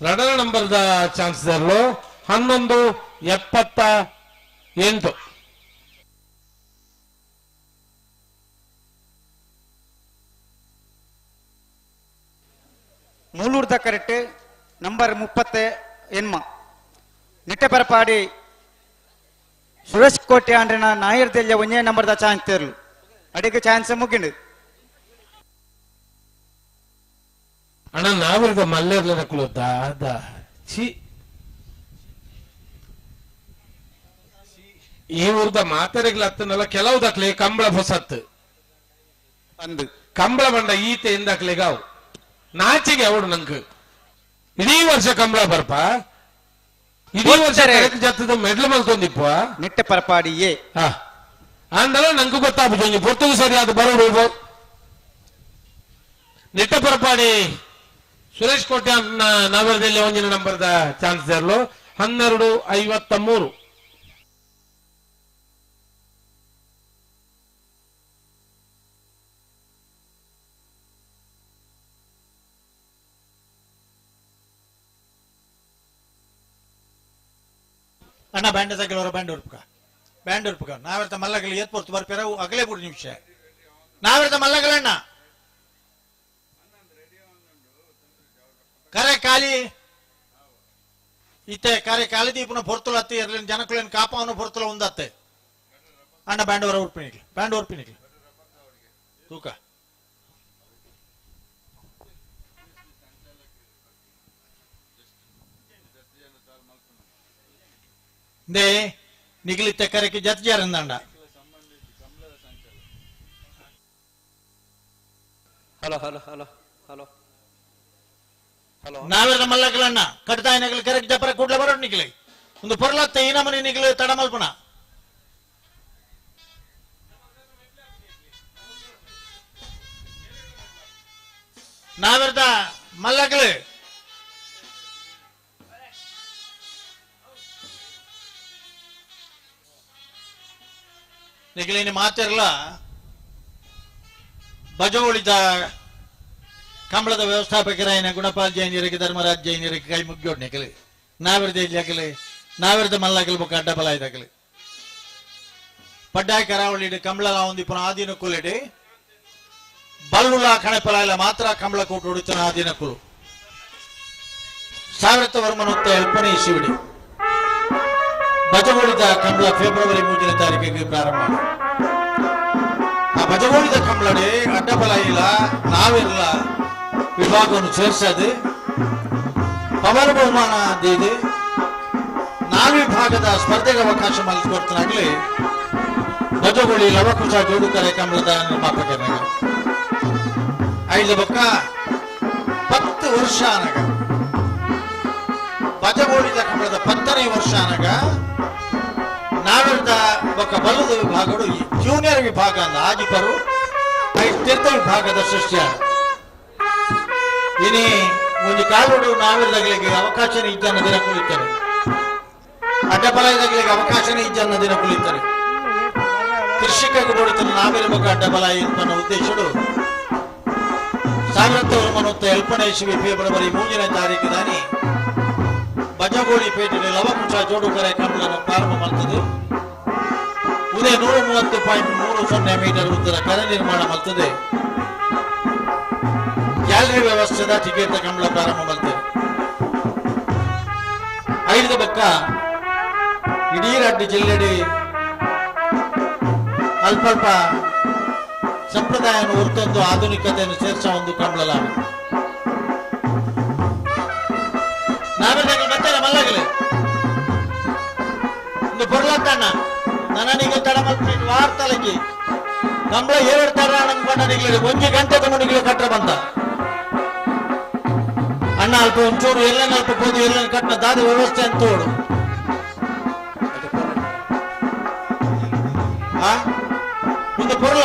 ಎರಡನೇ ನಂಬರ್ದ ಚಾನ್ಸ್ ದರ್ಲು 11:78. ಮೂಲೂರ್ದ ಕರೆಕ್ಟ್ ನಂಬರ್ 38 ನಿಟ್ಟೆಪರಪಾಡಿ ಸುರೇಶ್ ಕೋಟೆ ಆಂಡ್ರಿನ ನಾಯರ್ದೆಲ್ಲ ಒಂದೇ ನಂಬರ್ದ ಚಾನ್ಸ್ ತೇರ್ಲು ಅಡಿಗೆ ಚಾನ್ಸ್ ಮುಗಿಂಡು. ಅಣ್ಣ ನಾವಿರ್ದ ಮಲ್ಲೇರ್ಲ ನಕಲು ದಾದ ಛೀ ಈ ಊರ್ದ ಮಾತೆರೆಗ್ಲ ಹತ್ತನಲ್ಲ ಕೆಲವು ದಾಖಲೆ ಕಂಬಳ ಹೊಸತ್ತು ಅಂದು ಕಂಬಳ ಬಂಡ ಈತೆ ಎಂದಾಕ್ಲೆಗಾವು ನಾಚಿಗೆ ಅವಡು ನಂಗೆ ಇಡೀ ವರ್ಷ ಕಂಬಳ ಬರ್ಪ ಇಡೀ ವರ್ಷ ಜತ್ತದ ಮೆಡ್ಲು ಮಲ್ತೊಂದಿಪ್ಪ ನಿಟ್ಟೆ ಪರಪಾಡಿ ಎ ಅಂದಲ್ಲ ನಂಗೆ ಗೊತ್ತಾಗ್ಬಿಟ್ಟು ಪೊರ್ತುಗು ಸರಿ ಅದು ಬರೋಡು. ನಿಟ್ಟೆ ಪರಪಾಡಿ ಸುರೇಶ್ ಕೋಟೆ ನಗರದಲ್ಲಿ ಒಂದಿನ ನಂಬರ್ದ ಚಾನ್ಸ್ ಇರಲು 12:53. ಅಣ್ಣ ಬ್ಯಾಂಡ್ ತಗಲವರ ಬ್ಯಾಂಡ್ ಉರ್ಪುಕ ಬ್ಯಾಂಡ್ ಉರ್ಪುಕ ನಾವೆರ್ತ ಮಲ್ಲಗಲಿ ಏತ್ ಪೊರ್ತು ಬರ್ಪೇರ ಅಗಲೇ ಬುಡು ನಿಮಿಷ ನಾವೆರ್ತ ಮಲ್ಲಗಳಣ್ಣ ಕರೆ ಖಾಲಿ ಇತ್ತೆ ಕರೆ ಖಾಲಿ ದೀಪನ ಪೊರ್ತುಲ ಅತ್ತಿ ಇರ್ಲಿನ ಜನಕುಲೇನು ಕಾಪವನ ಪೊರ್ತುಲ ಒಂದತ್ತೆ ಅಣ್ಣ ಬ್ಯಾಂಡ್ ವರ ಉರ್ಪಿನಿಕ್ಲಿ ಬ್ಯಾಂಡ್ ಉರ್ಪಿನಿಕ್ಲಿ ತೂಕ. They ನಿಗಲಿತ ಕರೆಕ್ಕೆ ಜತ್ಜಾರಂದಾಂಡ. Hello hello hello hello hello ನಾವೆಲ್ಲ ಮಲ್ಲಕಲಣ್ಣ ಕಟ್ತಾಯ ನಗಲು ಕರೆಕ್ ಜಪರ ಕೂಡ್ಲ ಬರೋಣ ನಿಗಲಿ ಒಂದು ಪೊರ್ಲತ್ತ ಈ ನಮನಿ ನಿಗಲು ತಡಮಲ್ಪಣ. ನಾವೆರ್ದ ಮಲ್ಲಕಲು ನಿಗಲಿನ ಮಾತಿರಲ್ಲ ಬಜೋಳಿದ ಕಂಬಳದ ವ್ಯವಸ್ಥಾಪಕರಾಯನ ಗುಣಪಾಲ್ ಜೈನರಿಗೆ ಧರ್ಮರಾಜ್ ಜೈನರಿಗೆ ಕೈ ಮುಗ್ಯೋಡ್ ನಿಗಲಿ ನಾವಿರದ ಇಲ್ಲಕಲಿ ನಾವಿರದ ಮಲ್ಲಕಲು ಬೊಕ್ಕ ಅಡ್ಡ ಬಲ ಇದಾಗಲಿ ಪಡ್ಡಾಯ ಕರಾವಳಿ ಕಂಬಳ ಒಂದು ಪುನಃ ಆದಿನ ಕುಲಿಡಿ ಬಲ್ಲುಲ ಕಣಪಲ ಮಾತ್ರ ಕಂಬಳ ಕೂಟ ಹೊಡಿತನ ಆದಿನ ಕುಲು ಸಾವಿರತ್ತ ವರ್ಮನೊತ್ತ ಎಲ್ಪನೆ ಇಸಿಬಿಡಿ ಬಜಗೋಳಿದ ಕಂಬಳ ಫೆಬ್ರವರಿ 3ನೇ ತಾರೀಕಿಗೆ ಪ್ರಾರಂಭ. ಆ ಬಜಗೋಳಿದ ಕಂಬಳಡೆ ಅಡ್ಡಬಲ ಇಲ್ಲ ನಾವಿರಲ್ಲ ವಿಭಾಗವನ್ನು ಸೇರಿಸದು ಪವರ್ ಬಹುಮಾನ ಅಂದಿದೆ ನಾಲ್ ವಿಭಾಗದ ಸ್ಪರ್ಧೆಗೆ ಅವಕಾಶ ಮಲ್ಕೊಡ್ತಾನಾಗ್ಲಿ ಬಜಗೋಳಿ ಲವಕುಶ ಜೋಡುಕರೆ ಕಂಬಳದ ನಿರ್ಮಾಪಕನಾಗ ಐದು ಬೊಕ್ಕ 10 ವರ್ಷ ಅನಗ ಬಜಗೋಳಿದ ಕಂಬಳದ 10ನೇ ವರ್ಷ ಅನಗ ನಾವಿರದ ಬೊಕ್ಕ ಬಲದ ವಿಭಾಗಗಳು ಜೂನಿಯರ್ ವಿಭಾಗ ಅಂದ ಆಜಿಪರು ತೀರ್ಥ ವಿಭಾಗದ ಸೃಷ್ಟಿಯಾದ ಇನಿ ಒಂದು ಕಾಲೋಡು ನಾವಿರದಗಳಿಗೆ ಅವಕಾಶನೇ ಇದ್ದನ್ನ ದಿನ ಕುಳಿತಾರೆ ಅಡ್ಡಬಲದಗಳಿಗೆ ಅವಕಾಶನೇ ಇದ್ದನ್ನ ದಿನ ಕುಳಿತಾರೆ ಕೃಷಿಕಗೆ ಕೊಡುತ್ತಾರೆ ನಾವಿರಬೇಕು ಅಡ್ಡಬಲ ಅನ್ನೋ ಉದ್ದೇಶಡು 1997 ಇಸ್ವಿ ಫೆಬ್ರವರಿ 3ನೇ ತಾರೀಕು ದಾನಿ ಬಜಗೋಳಿ ಪೇಟೆ ಲವಕುಶ ಜೋಡುಕರೆ ಕಂಬಳನ್ನು ಪ್ರಾರಂಭ ಮಾಡ್ತದೆ. ಉದಯ 130.30 ಮೀಟರ್ ಉದ್ದದ ಕರೆ ನಿರ್ಮಾಣ ಮಾಡ್ತದೆ. ಗ್ಯಾಲರಿ ವ್ಯವಸ್ಥೆದ ಟಿಕೆಟ್ ಕಂಬಳ ಪ್ರಾರಂಭ ಮಾಡ್ತದೆ. ಐದು ಬಕ್ಕ ಇಡೀ ರಾಜ್ಯ ಜಿಲ್ಲೆಡಿ ಅಲ್ಪ ಅಲ್ಪ ಸಂಪ್ರದಾಯವನ್ನು ಹೊರತೊಂದು ಆಧುನಿಕತೆಯನ್ನು ಸೇರಿಸ ಒಂದು ಕಂಬಳಲ ನಾವೆಲ್ಲ ಬರ್ತಾರೆ ಮಲ್ಲಗಲಿ ಒಂದು ಬೊರ್ಲತ್ತಣ್ಣ ನನಗೆ ತಡ ಮಲ್ಪಿಟ್ಟು ವಾರ್ತಲಕ್ಕಿ ಕಂಬಳ ಏಳು ತಡ ಅನ್ಕೊಂಡ ನಿಗ್ಲಿ 1 ಗಂಟೆ ತಗೊಂಡು ಕಟ್ಟ ಬಂದ ಅಣ್ಣ ಅಲ್ಪ ಒಂಚೂರು ಎಲ್ಲ ಅಲ್ಪ ಹೋದು ಎಲ್ಲ ಕಟ್ಟ ದಾದ ವ್ಯವಸ್ಥೆ ಅಂತ ತೋಡು ಒಂದು ಪೊರ್ಲ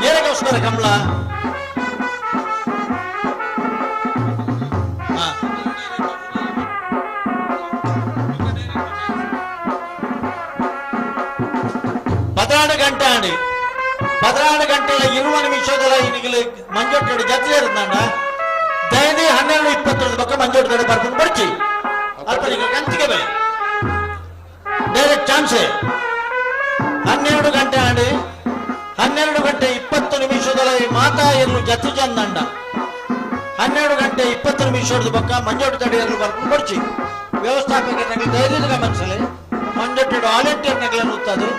ಏನಕ್ಕೋಸ್ಕರ ಕಂಬಳ 16 ಗಂಟೆ ಆಡಿ 16 ಗಂಟೆల 20 ನಿಮಿಷದಲ್ಲ ಈಗಲೇ ಮಂಜೋಟ್ಟಡಿ ಜತ್ರೆ ಇರುತ್ತಣ್ಣ ದಯದಿ 12:20 ಪಕ್ಕ ಮಂಜೋಟ್ಟಡಿ ಬರ್ಕೊಂಡು ಬರ್ಚಿ ಅಲ್ಪ ಈಗ ಕಂತಿಗೆ ಬೈ ಡೈರೆಕ್ಟ್ ಚಾನ್ಸೇ 12 ಗಂಟೆ ಆಡಿ 12 ಗಂಟೆ 20 ನಿಮಿಷದಲ್ಲ ಮಾತಾ ಇರಲು ಜತ್ರಿ ಚಂದಂಡ 12 ಗಂಟೆ 20 ನಿಮಿಷದ ಪಕ್ಕ ಮಂಜೋಟ್ಟು ತಡೆಯಲು ಬರ್ಕೊಂಡು ಬರ್ಚಿ ವ್ಯವಸ್ಥಾಪಕರ ಧೈರ್ಯದ ಗಮನಿಸಲಿ ಮಂಜೋಟ್ಟಡಿ ವಾಲಂಟಿಯರ್ ನಗಲನ್ನು ಉತ್ತದೆ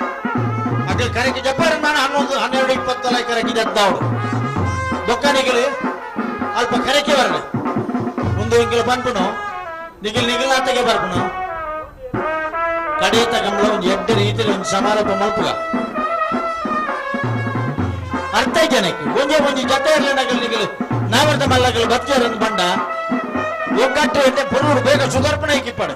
ಅಗಲ್ ಕರೆಗೆ ಜಪಾರ್ ನಾನು 11 12:20 ಕರೆಗೆ ಜದ್ದಾವಳು ದೊಕ್ಕನಿಗಲಿ ಅಲ್ಪ ಕರೆಕೆ ಬರಲಿ ಮುಂದೆ ಇಂಗಿಲ ಬಂದ್ಪುನು ನಿಗಿಲ್ ನಿಗಿಲಾತಗೆ ಬರ್ಪುನು ಕಡೆಯ ಕಂಬಳ ಒಂದು ಎಡ್ಡ ರೀತಿಯಲ್ಲಿ ಒಂದು ಸಮಾರೋಪ ಮಲ್ಪುಗ ಅರ್ಥ ಜನಕ್ಕೆ ಒಂದೇ ಒಂದು ಜೊತೆ ಇರಲಿ ನಗಲ್ ನಿಗಲು ನಾವರ್ದ ಮಲ್ಲಗಲು ಬತ್ತಿಯರನ್ನು ಬಂಡ ಒಗ್ಗಟ್ಟು ಎಡ್ಡೆ ಪುರುಡು ಬೇಗ ಸುಧಾರ್ಪಣೆ ಕಿಪ್ಪಡು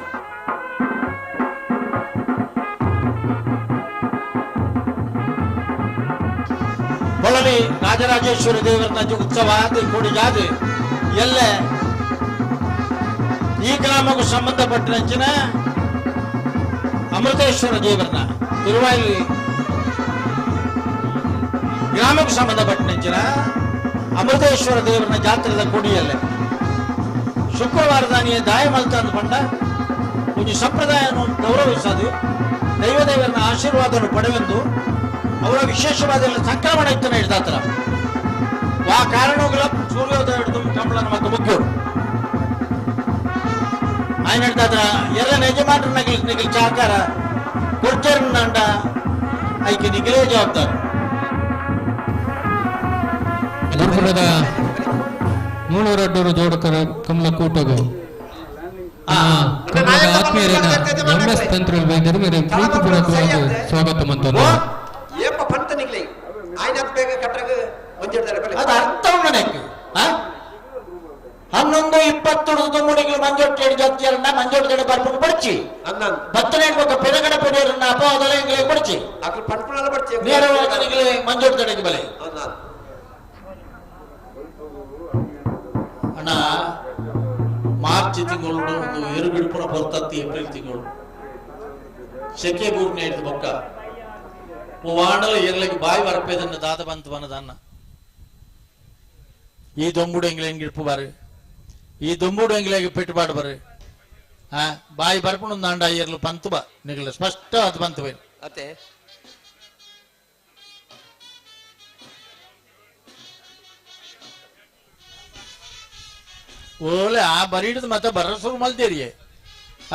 ಪೊಳಲಿ ರಾಜರಾಜೇಶ್ವರಿ ದೇವರನ್ನ ಉತ್ಸವ ಆದ ಕೊಡಿಗಾದ ಎಲ್ಲ ಈ ಗ್ರಾಮಕ್ಕೂ ಸಂಬಂಧಪಟ್ಟಂಚಿನ ಅಮೃತೇಶ್ವರ ದೇವರನ್ನ ತಿರುವಾಯಿಲಿ ಗ್ರಾಮಕ್ಕೂ ಸಂಬಂಧಪಟ್ಟಂಚಿನ ಅಮೃತೇಶ್ವರ ದೇವರನ್ನ ಜಾತ್ರೆದ ಕೊಡಿಯಲ್ಲೇ ಶುಕ್ರವಾರದಾನಿಯ ದಾಯ ಮಲ್ತ ಅಂದ್ಕೊಂಡ ಒಂದು ಸಂಪ್ರದಾಯವನ್ನು ಗೌರವಿಸೋದು ದೈವ ದೇವರನ್ನ ಆಶೀರ್ವಾದವನ್ನು ಪಡೆವೆಂದು ಅವರ ವಿಶೇಷವಾದ ಸಂಕ್ರಮಣ ಇತ್ತನ ಹಿಡ್ದಾತ್ರ ಆ ಕಾರಣಗಳ ಸೂರ್ಯೋದಯ ಹಿಡಿದು ಕಂಬಳನ ಮತ್ತು ಮುಖ್ಯರು ఆయన ಹೇಳ್ತಾತ್ರ ಎಲ್ಲ ಯಜಮಾನರ ನಗಲ್ ನಿಗಲ್ ಸಹಕಾರ ಕೊಡ್ಚಾರಂಡ ಐಕೆ ನಿಗಲೇ ಜವಾಬ್ದಾರಿ. ಗುರುಕುಲದ ಮೂಳೂರಡ್ಡೂರು ಜೋಡಕರ ಕಮಲ ಕೂಟಗು ಕನ್ನಡ ಆತ್ಮೀಯರೇನ ಎಂ ಎಸ್ ತಂತ್ರುಲ್ ಬೈದರು ಮೇರೆ ಪ್ರೀತಿಪೂರ್ವಕವಾದ ಸ್ವಾಗತ ಮಂತೊಂದು. ಏಪ ಪಂತ ನಿಗ್ಲಿ ಆಯ್ನಾತ್ ಬೇಗ ಕಟ್ಟಗ ಒಂಜೆಡ್ದಾರೆ ಬಲೆ ಅದು ಅರ್ಥ ಉಂಡು 11:20 ದುಮ್ಮುಡಿಗಳು ಮಂಜೊಟ್ಟೇಡು ಜಾತಿಯರನ್ನ ಮಂಜೊಟ್ಟೇಡು ಬರ್ಪುಂಡು ಬಡ್ಚಿ ಬತ್ತನೆ ಬೊಕ್ಕ ಪೆರಗಡ ಪೆರಿಯರನ್ನ ಅಪವಾದಲ ಎಂಗ್ಲೆ ಬಡ್ಚಿ ಅಕ್ಲು ಪನ್ಪುನಲ ಬಡ್ಚಿ ನೇರವಾದ ನಿಗ್ಲೆ ಮಂಜೊಟ್ಟೇಡಿಗೆ ಬಲೆ ಅಣ್ಣ. ಮಾರ್ಚ್ ತಿಂಗಳು ಒಂದು ಎರುಗಿಡ್ಪುನ ಪೊರ್ತತ್ತಿ ಏಪ್ರಿಲ್ ತಿಂಗಳು ಸೆಕೆ ಬೂರ್ನೆ ಹಿಡಿದು ಬೊಕ್ಕ ವಾಂಡಲ ಎರ್ಲಿಗೆ ಬಾಯಿ ಬರಪೇದನ್ನ ದಾದ ಬಂತು ಬನದನ್ನ ಈ ದೊಂಬುಡು ಎಂಗ್ಲೆ ಹೆಂಗಿಡ್ಪು ಬಾರಿ ಈ ದೊಂಬುಡು ಎಂಗ್ಲೆಗೆ ಪೆಟ್ಟು ಬಾರಿ ಆ ಬಾಯಿ ಬರ್ಪುಣ ದಾಂಡ ಎರ್ಲು ಪಂತು ಬಾ ನಿಗಲ ಸ್ಪಷ್ಟ ಅದು ಬಂತು ಬೈ ಅತ್ತೆ ಓಲೆ ಆ ಬರಿ ಹಿಡಿದು ಮತ್ತೆ ಬರ ಶುರು ಮಲ್ತೇರಿಯೇ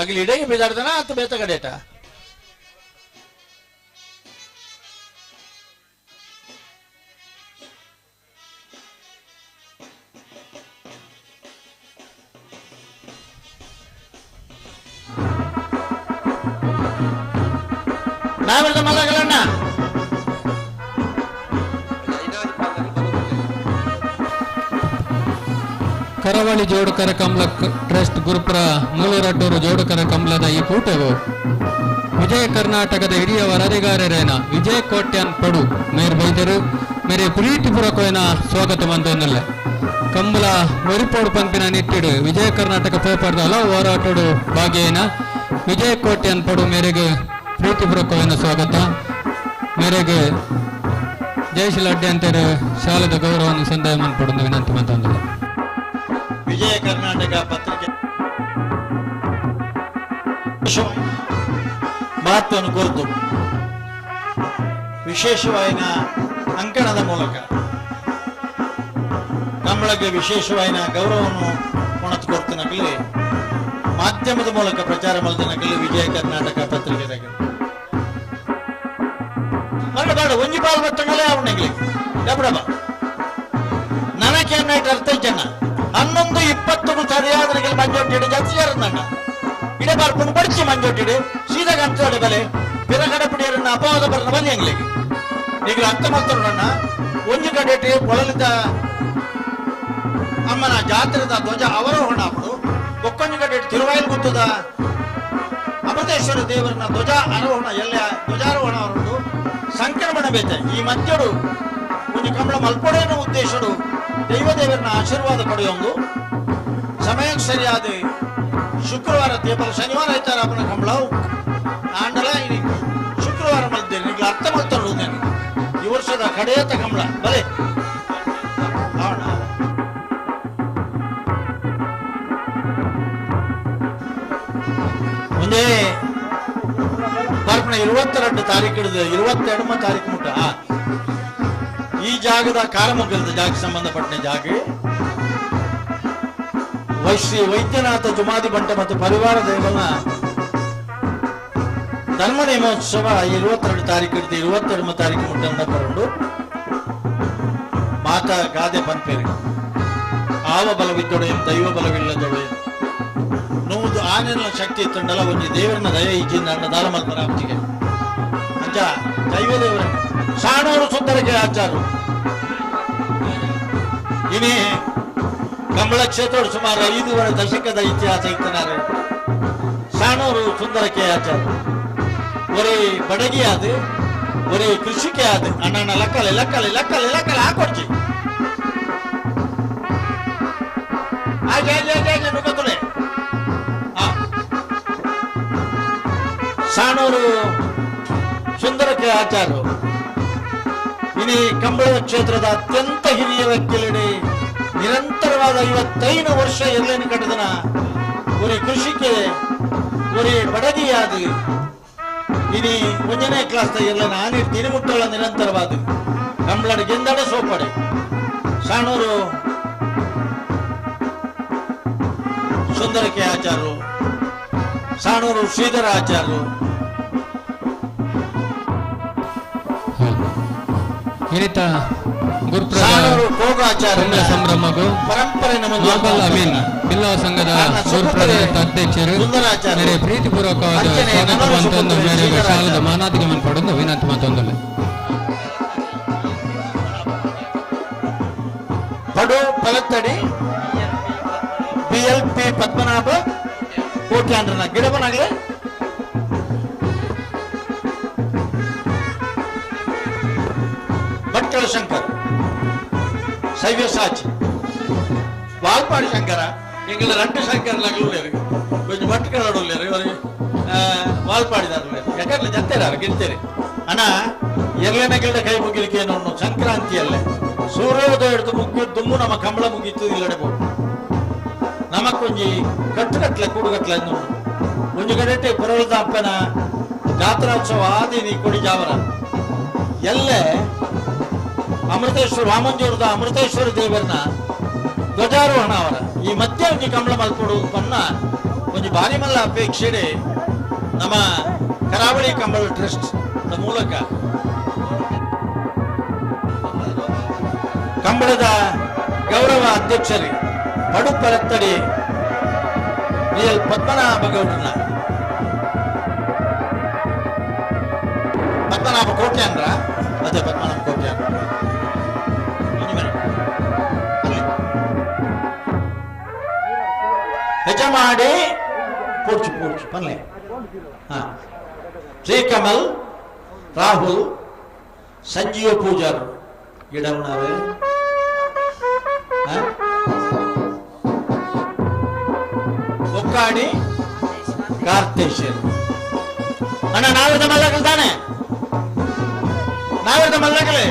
ಅಗಲಿ ಇಡಗೆ ಬೇಜಾಡ್ತಾನ ಆತ ಬೇತ ಕಡೇಟ ನಾವೆಲ್ಲ ಮಲಗಲಣ್ಣ. ಕರಾವಳಿ ಜೋಡುಕರ ಕಮಲ ಟ್ರಸ್ಟ್ ಗುರುಪುರ ಮೂಲರಡ್ಡೂರು ಜೋಡುಕರ ಕಮಲದ ಈ ಕೂಟವು ವಿಜಯ ಕರ್ನಾಟಕದ ಹಿರಿಯ ವರದಿಗಾರರೇನ ವಿಜಯ ಕೋಟ್ಯಾನ್ ಪಡು ಮೇರ್ ಬೈದರು ಮೇರೆ ಪ್ರೀತಿಪೂರ್ವಕವೇನ ಸ್ವಾಗತ ಮಂದೊಂದಲ್ಲ. ಕಂಬಳ ಒರಿಪೋಡು ಪಂಪಿನ ನಿಟ್ಟಿಡು ವಿಜಯ ಕರ್ನಾಟಕ ಪೇಪರ್ದ ಹಲವು ಹೋರಾಟೋಡು ಭಾಗಿಯೇನ ವಿಜಯ ಕೋಟ್ಯಾನ್ ಪಡು ಮೇರೆಗೆ ಪ್ರೀತಿಪೂರ್ವಕವೇನ ಸ್ವಾಗತ. ಮೇರೆಗೆ ಜಯಶೀಲ ಅಡ್ಡೆ ಅಂತಾರೆ ಶಾಲೆದ ಗೌರವವನ್ನು ಸಂದಾಯ ಮನ್ಪಡು ವಿನಂತಿ ಮಂತೊಂದಿಲ್ಲ. ವಿಜಯ ಕರ್ನಾಟಕ ಪತ್ರಿಕೆ ಮಹತ್ವವನ್ನು ಕುರಿತು ವಿಶೇಷವಾಯಿನ ಅಂಕಣದ ಮೂಲಕ ಕಂಬಳಕ್ಕೆ ವಿಶೇಷವಾಯಿನ ಗೌರವವನ್ನು ಕೊಣತು ಕೊಡ್ತನಕಲಿ ಮಾಧ್ಯಮದ ಮೂಲಕ ಪ್ರಚಾರ ಮಲ್ದನಕಲಿ ವಿಜಯ ಕರ್ನಾಟಕ ಪತ್ರಿಕೆ ಬೇಡ ಬೇಡ ಒಂಜಿ ಪಾಲ್ ಬತ್ತಂಗಲೇ ಅವನಿಗೆ ಡಬಡಬ ನನಗೆ ಅರ್ಥ ಜನ 11:20 ಸರಿಯಾದ ಮಂಜೊಟ್ಟಿಡು ಜಾತಿ ಸೇರಂದಂಡ ಇಡೆ ಬರ್ಪುಂಡು ಬಡಿಸಿ ಮಂಜೊಟ್ಟಿಡು ಸೀದಾ ಗಂಟೆ ಬೆಲೆ ಪಿರಗಡ ಪಿಡಿಯರನ್ನ ಅಪವಾದ ಬರನ ಬನ್ನಿ ಅಂಗ್ಲಿಗೆ ಈಗ ಅರ್ಥ ಮಾಡ್ತಾರಣ್ಣ. ಒಂಜಿ ಕಡೆಟಿ ಪೊಳಲಿದ ಅಮ್ಮನ ಜಾತ್ರೆದ ಧ್ವಜ ಅವರೋಹಣ ಅಪ್ಪಡು ಒಕ್ಕೊಂಜಿ ಕಡೆಟಿ ತಿರುವಾಯಿಲ್ ಗುತ್ತದ ಅಮೃತೇಶ್ವರ ದೇವರನ್ನ ಧ್ವಜ ಆರೋಹಣ ಎಲ್ಲ ಧ್ವಜಾರೋಹಣ ಅವರುಂಡು ಸಂಕ್ರಮಣ ಬೇತೆ ಈ ಮಧ್ಯಡು ಒಂಜಿ ಕಂಬಳ ಮಲ್ಪೊಡೇನ ಉದ್ದೇಶಡು ದೈವದೇವರನ್ನ ಆಶೀರ್ವಾದ ಪಡೆಯೊಂದು ಸಮಯಕ್ಕೆ ಸರಿಯಾದ ಶುಕ್ರವಾರ ತೇಪಲ ಶನಿವಾರ ಆಯ್ತಾರ ಅಪ್ಪನ ಕಂಬಳವು ಆಂಡಲ ಶುಕ್ರವಾರ ಮಲ್ತೇನೆ ನಿಗ್ಲ ಅರ್ಥ ಮಾಡ್ತಾರೆ ನಾನು ಈ ವರ್ಷದ ಕಡೆಯತ ಕಂಬಳ ಬಲೆ ಒಂದೇ ಬರ್ಪಣ 22 ತಾರೀಕು ಹಿಡಿದು 22 ತಾರೀಕು ಮುಟ್ಟ ಈ ಜಾಗದ ಕಾರಮುಗ್ಗಲದ ಜಾಗ ಸಂಬಂಧಪಟ್ಟ ಜಾಗ ಶ್ರೀ ವೈದ್ಯನಾಥ ಜುಮಾದಿ ಬಂಟ ಮತ್ತು ಪರಿವಾರ ದೇವನ ಧರ್ಮ ನೇಮೋತ್ಸವ 22 ತಾರೀಕು ಹಿಡಿದು 22 ತಾರೀಕು ಮುಟ್ಟ ನಡೆಕೊಂಡು ಮಾತಾ ಗಾದೆ ಪನ್ಪೇರಿ ಆವ ಬಲವಿದ್ದೊಡೆ ದೈವ ಬಲವಿಲ್ಲದೊಡೆ ನೋವು ಆನೆಲ್ಲ ಶಕ್ತಿ ಇತ್ತಂಡಲ್ಲ ಒಂಜಿ ದೇವರನ್ನ ದಯ ಇಜ್ಜಿಂದ ಅಣ್ಣ ದಾರ ಮಲ್ಪರ ಆಪ್ತಿಗೆ ಅಂಚ ದೈವ ದೇವರ ಸಾಣೂರು ಸುಂದರಕ್ಕೆ ಆಚಾರು ಇನಿ ಕಂಬಳ ಕ್ಷೇತ್ರ ಸುಮಾರು 5 ದಶಕದ ಇತಿಹಾಸ ಇತ್ತನಾರೆ ಸಾಣೂರು ಸುಂದರಕ್ಕೆ ಆಚಾರು ಒರೇ ಬಡಗಿ ಆದ ಒರೇ ಕೃಷಿಕೆ ಆದ ಅಣ್ಣನ ಲಕ್ಕಲೆ ಲಕ್ಕಲೆ ಲಕ್ಕಲೆ ಲಕ್ಕಲೆ ಹಾಕೊಡ್ಚಿ ನುಗ್ಗತ್ತಲೆ ಸಾಣೂರು ಸುಂದರಕ್ಕೆ ಆಚಾರು ಇನಿ ಕಂಬಳದ ಕ್ಷೇತ್ರದ ಅತ್ಯಂತ ಹಿರಿಯ ವ್ಯಕ್ತಿಯಲ್ಲಿ ನಿರಂತರವಾದ 55 ವರ್ಷ ಎಲ್ಲೇನು ಕಟ್ಟದನ ಒರೇ ಕೃಷಿಕೆ ಒರೇ ಬಡಗಿಯಾದ ಇನಿ ಒಂದನೇ ಕ್ಲಾಸ್ ಎಲ್ಲ ನಾನು ತಿರುಮುಟ್ಟಲ್ಲ ನಿರಂತರವಾದ ಕಂಬಳದ ಗೆಂದಡೆ ಸೋಪಡೆ ಸಾಣೂರು ಸುಂದರಕ್ಕೆ ಆಚಾರು ಸಾಣೂರು ಶ್ರೀಧರ ಆಚಾರ್ಯರು. ಹಿರಿತ ಗುರುಪ್ರದ ಸಂಭ್ರಮಗೂ ಮಾಬಲ್ ಅಮೀನ್ ಬಿಲ್ಲವ ಸಂಘದ ಗುರುಪ್ರದ ಅಧ್ಯಕ್ಷರು ಮೇರೆ ಪ್ರೀತಿಪೂರ್ವಕವಾದ ಸ್ವಾಗತ ಮಂತೊಂದು ಮೇರೆಗೆ ಶಾಲದ ಮಾನಾದಿಗೆ ಮನ್ಪಡೊಂದು ವಿನಂತಿ ಮಂತೊಂದುಲ್ಲೆ. ಪಡು ಪಲತ್ತಡಿ ಬಿ.ಎಲ್.ಪಿ. ಪದ್ಮನಾಭ ಕೋಟ್ಯಾಂಡ್ರನ ಗಿಡಬನಾಗಲೇ ಭಟ್ಕಳ ಶಂಕರ್ ಶೈವ್ಯ ಸಾಚಿ ವಾಲ್ಪಾಡಿ ಶಂಕರ ಎಂಗಳ ರಂಟು ಶಂಕರ್ ಲಗಲುಳ್ಳೇರು ಕೊಂಚ ಭಟ್ಕಳಡುಳ್ಳೇರು ಇವರು ವಾಲ್ಪಾಡಿದಾರರು ಯಾಕಂದ್ರೆ ಜತ್ತೇರಾರು ಗೆಲ್ತೇರಿ ಅಣ್ಣ ಎಲ್ಲನಗಲ್ಡ ಕೈ ಮುಗಿಲಿಕ್ಕೆ ಏನು ಸಂಕ್ರಾಂತಿಯಲ್ಲೇ ಸೂರ್ಯೋದಯ ಹಿಡಿದು ಮುಗ್ಗಿ ದುಮ್ಮು ನಮ್ಮ ಕಂಬಳ ಮುಗೀತು ಇಲ್ಲಡೆ ಬೋಡು ನಮಕ್ಕೊಂಜಿ ಕಟ್ಟುಕಟ್ಲೆ ಕೂಡುಗಟ್ಲೆ ಒಂಜಿ ಕಡೆಟೆ ಪುರಳದ ಅಪ್ಪನ ಜಾತ್ರೋತ್ಸವ ಆದಿ ನೀ ಕೊಡಿ ಜಾವರ ಎಲ್ಲೆ ಅಮೃತೇಶ್ವರ ವಾಮಂಜೂರದ ಅಮೃತೇಶ್ವರ ದೇವರನ್ನ ಧ್ವಜಾರೋಹಣ ಅವರ ಈ ಮಧ್ಯೆ ಒಂಜಿ ಕಂಬಳ ಮಲ್ಪಡು ಪನ್ನ ಒಂಜಿ ಭಾರಿ ಮಲ್ಲ ಅಪೇಕ್ಷೆ ನಮ್ಮ ಕರಾವಳಿ ಕಂಬಳ ಟ್ರಸ್ಟ್ ಮೂಲಕ ಕಂಬಳದ ಗೌರವ ಅಧ್ಯಕ್ಷರು ಪಡುಪರತ್ತಡಿ ಎಲ್ ಪದ್ಮನಾಭ ಗೌಡ್ರನ್ನ ಪದ್ಮನಾಭ ಕೋಟ್ಯಾಂದ್ರ ಅದೇ ಪದ್ಮನಾಭ ಕೋಟ್ಯಾಂದ್ರ ಯಜಮಾಡಿ ಪೂರ್ಚು ಪೂರ್ಚು ಪನ್ಲೆ ಹಾ ಶ್ರೀ ಕಮಲ್ ರಾಹುಲ್ ಸಂಜೀವ ಪೂಜಾರ್ ಗಿಡವನಾವೆ ಒಕ್ಕಾಡಿ ಕಾರ್ತೇಶ್ವರ್ ಅಣ್ಣ ನಾವಿದ ಮಲ್ಲಕಲ್ ತಾನೆ ನಾವಿದ ಮಲ್ಲಕಲೇ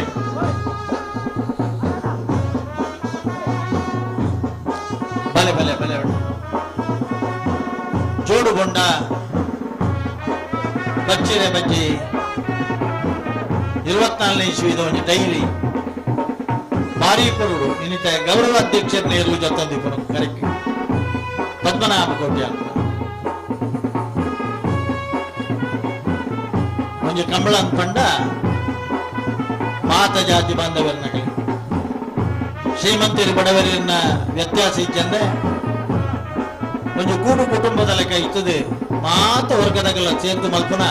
ಬಲೆ ಬಲೆ ಬಲೆ ಜೋಡು ಬೊಂಡ ಬಚ್ಚಿರೆ ಬಜ್ಜಿ 24ನೇ ಇಸ್ವಿದ ಒಂದು ಡೈರಿ ಭಾರಿ ಕೊರಡು ಇನ್ನಿತ ಗೌರವ ಅಧ್ಯಕ್ಷರನ್ನ ಇರುವ ಜೊತೆ ಕರೆಕ್ಟ್ ಪದ್ಮನಾಭ ಕೋಟ್ಯ ಒಂಜಿ ಕಂಬಳ ಪಂಡ ಮಾತ ಜಾತಿ ಬಾಂಧವರನ್ನ ಶ್ರೀಮಂತರು ಬಡವರನ್ನ ವ್ಯತ್ಯಾಸ ಇಚ್ಚಂದೆ ಒಂಜಿ ಕೂಡು ಕುಟುಂಬದ ಲೆಕ್ಕ ಇತ್ತದೆ ಮಾತ ವರ್ಗದಗಳ ಸೇರ್ದು ಮಲ್ಪನ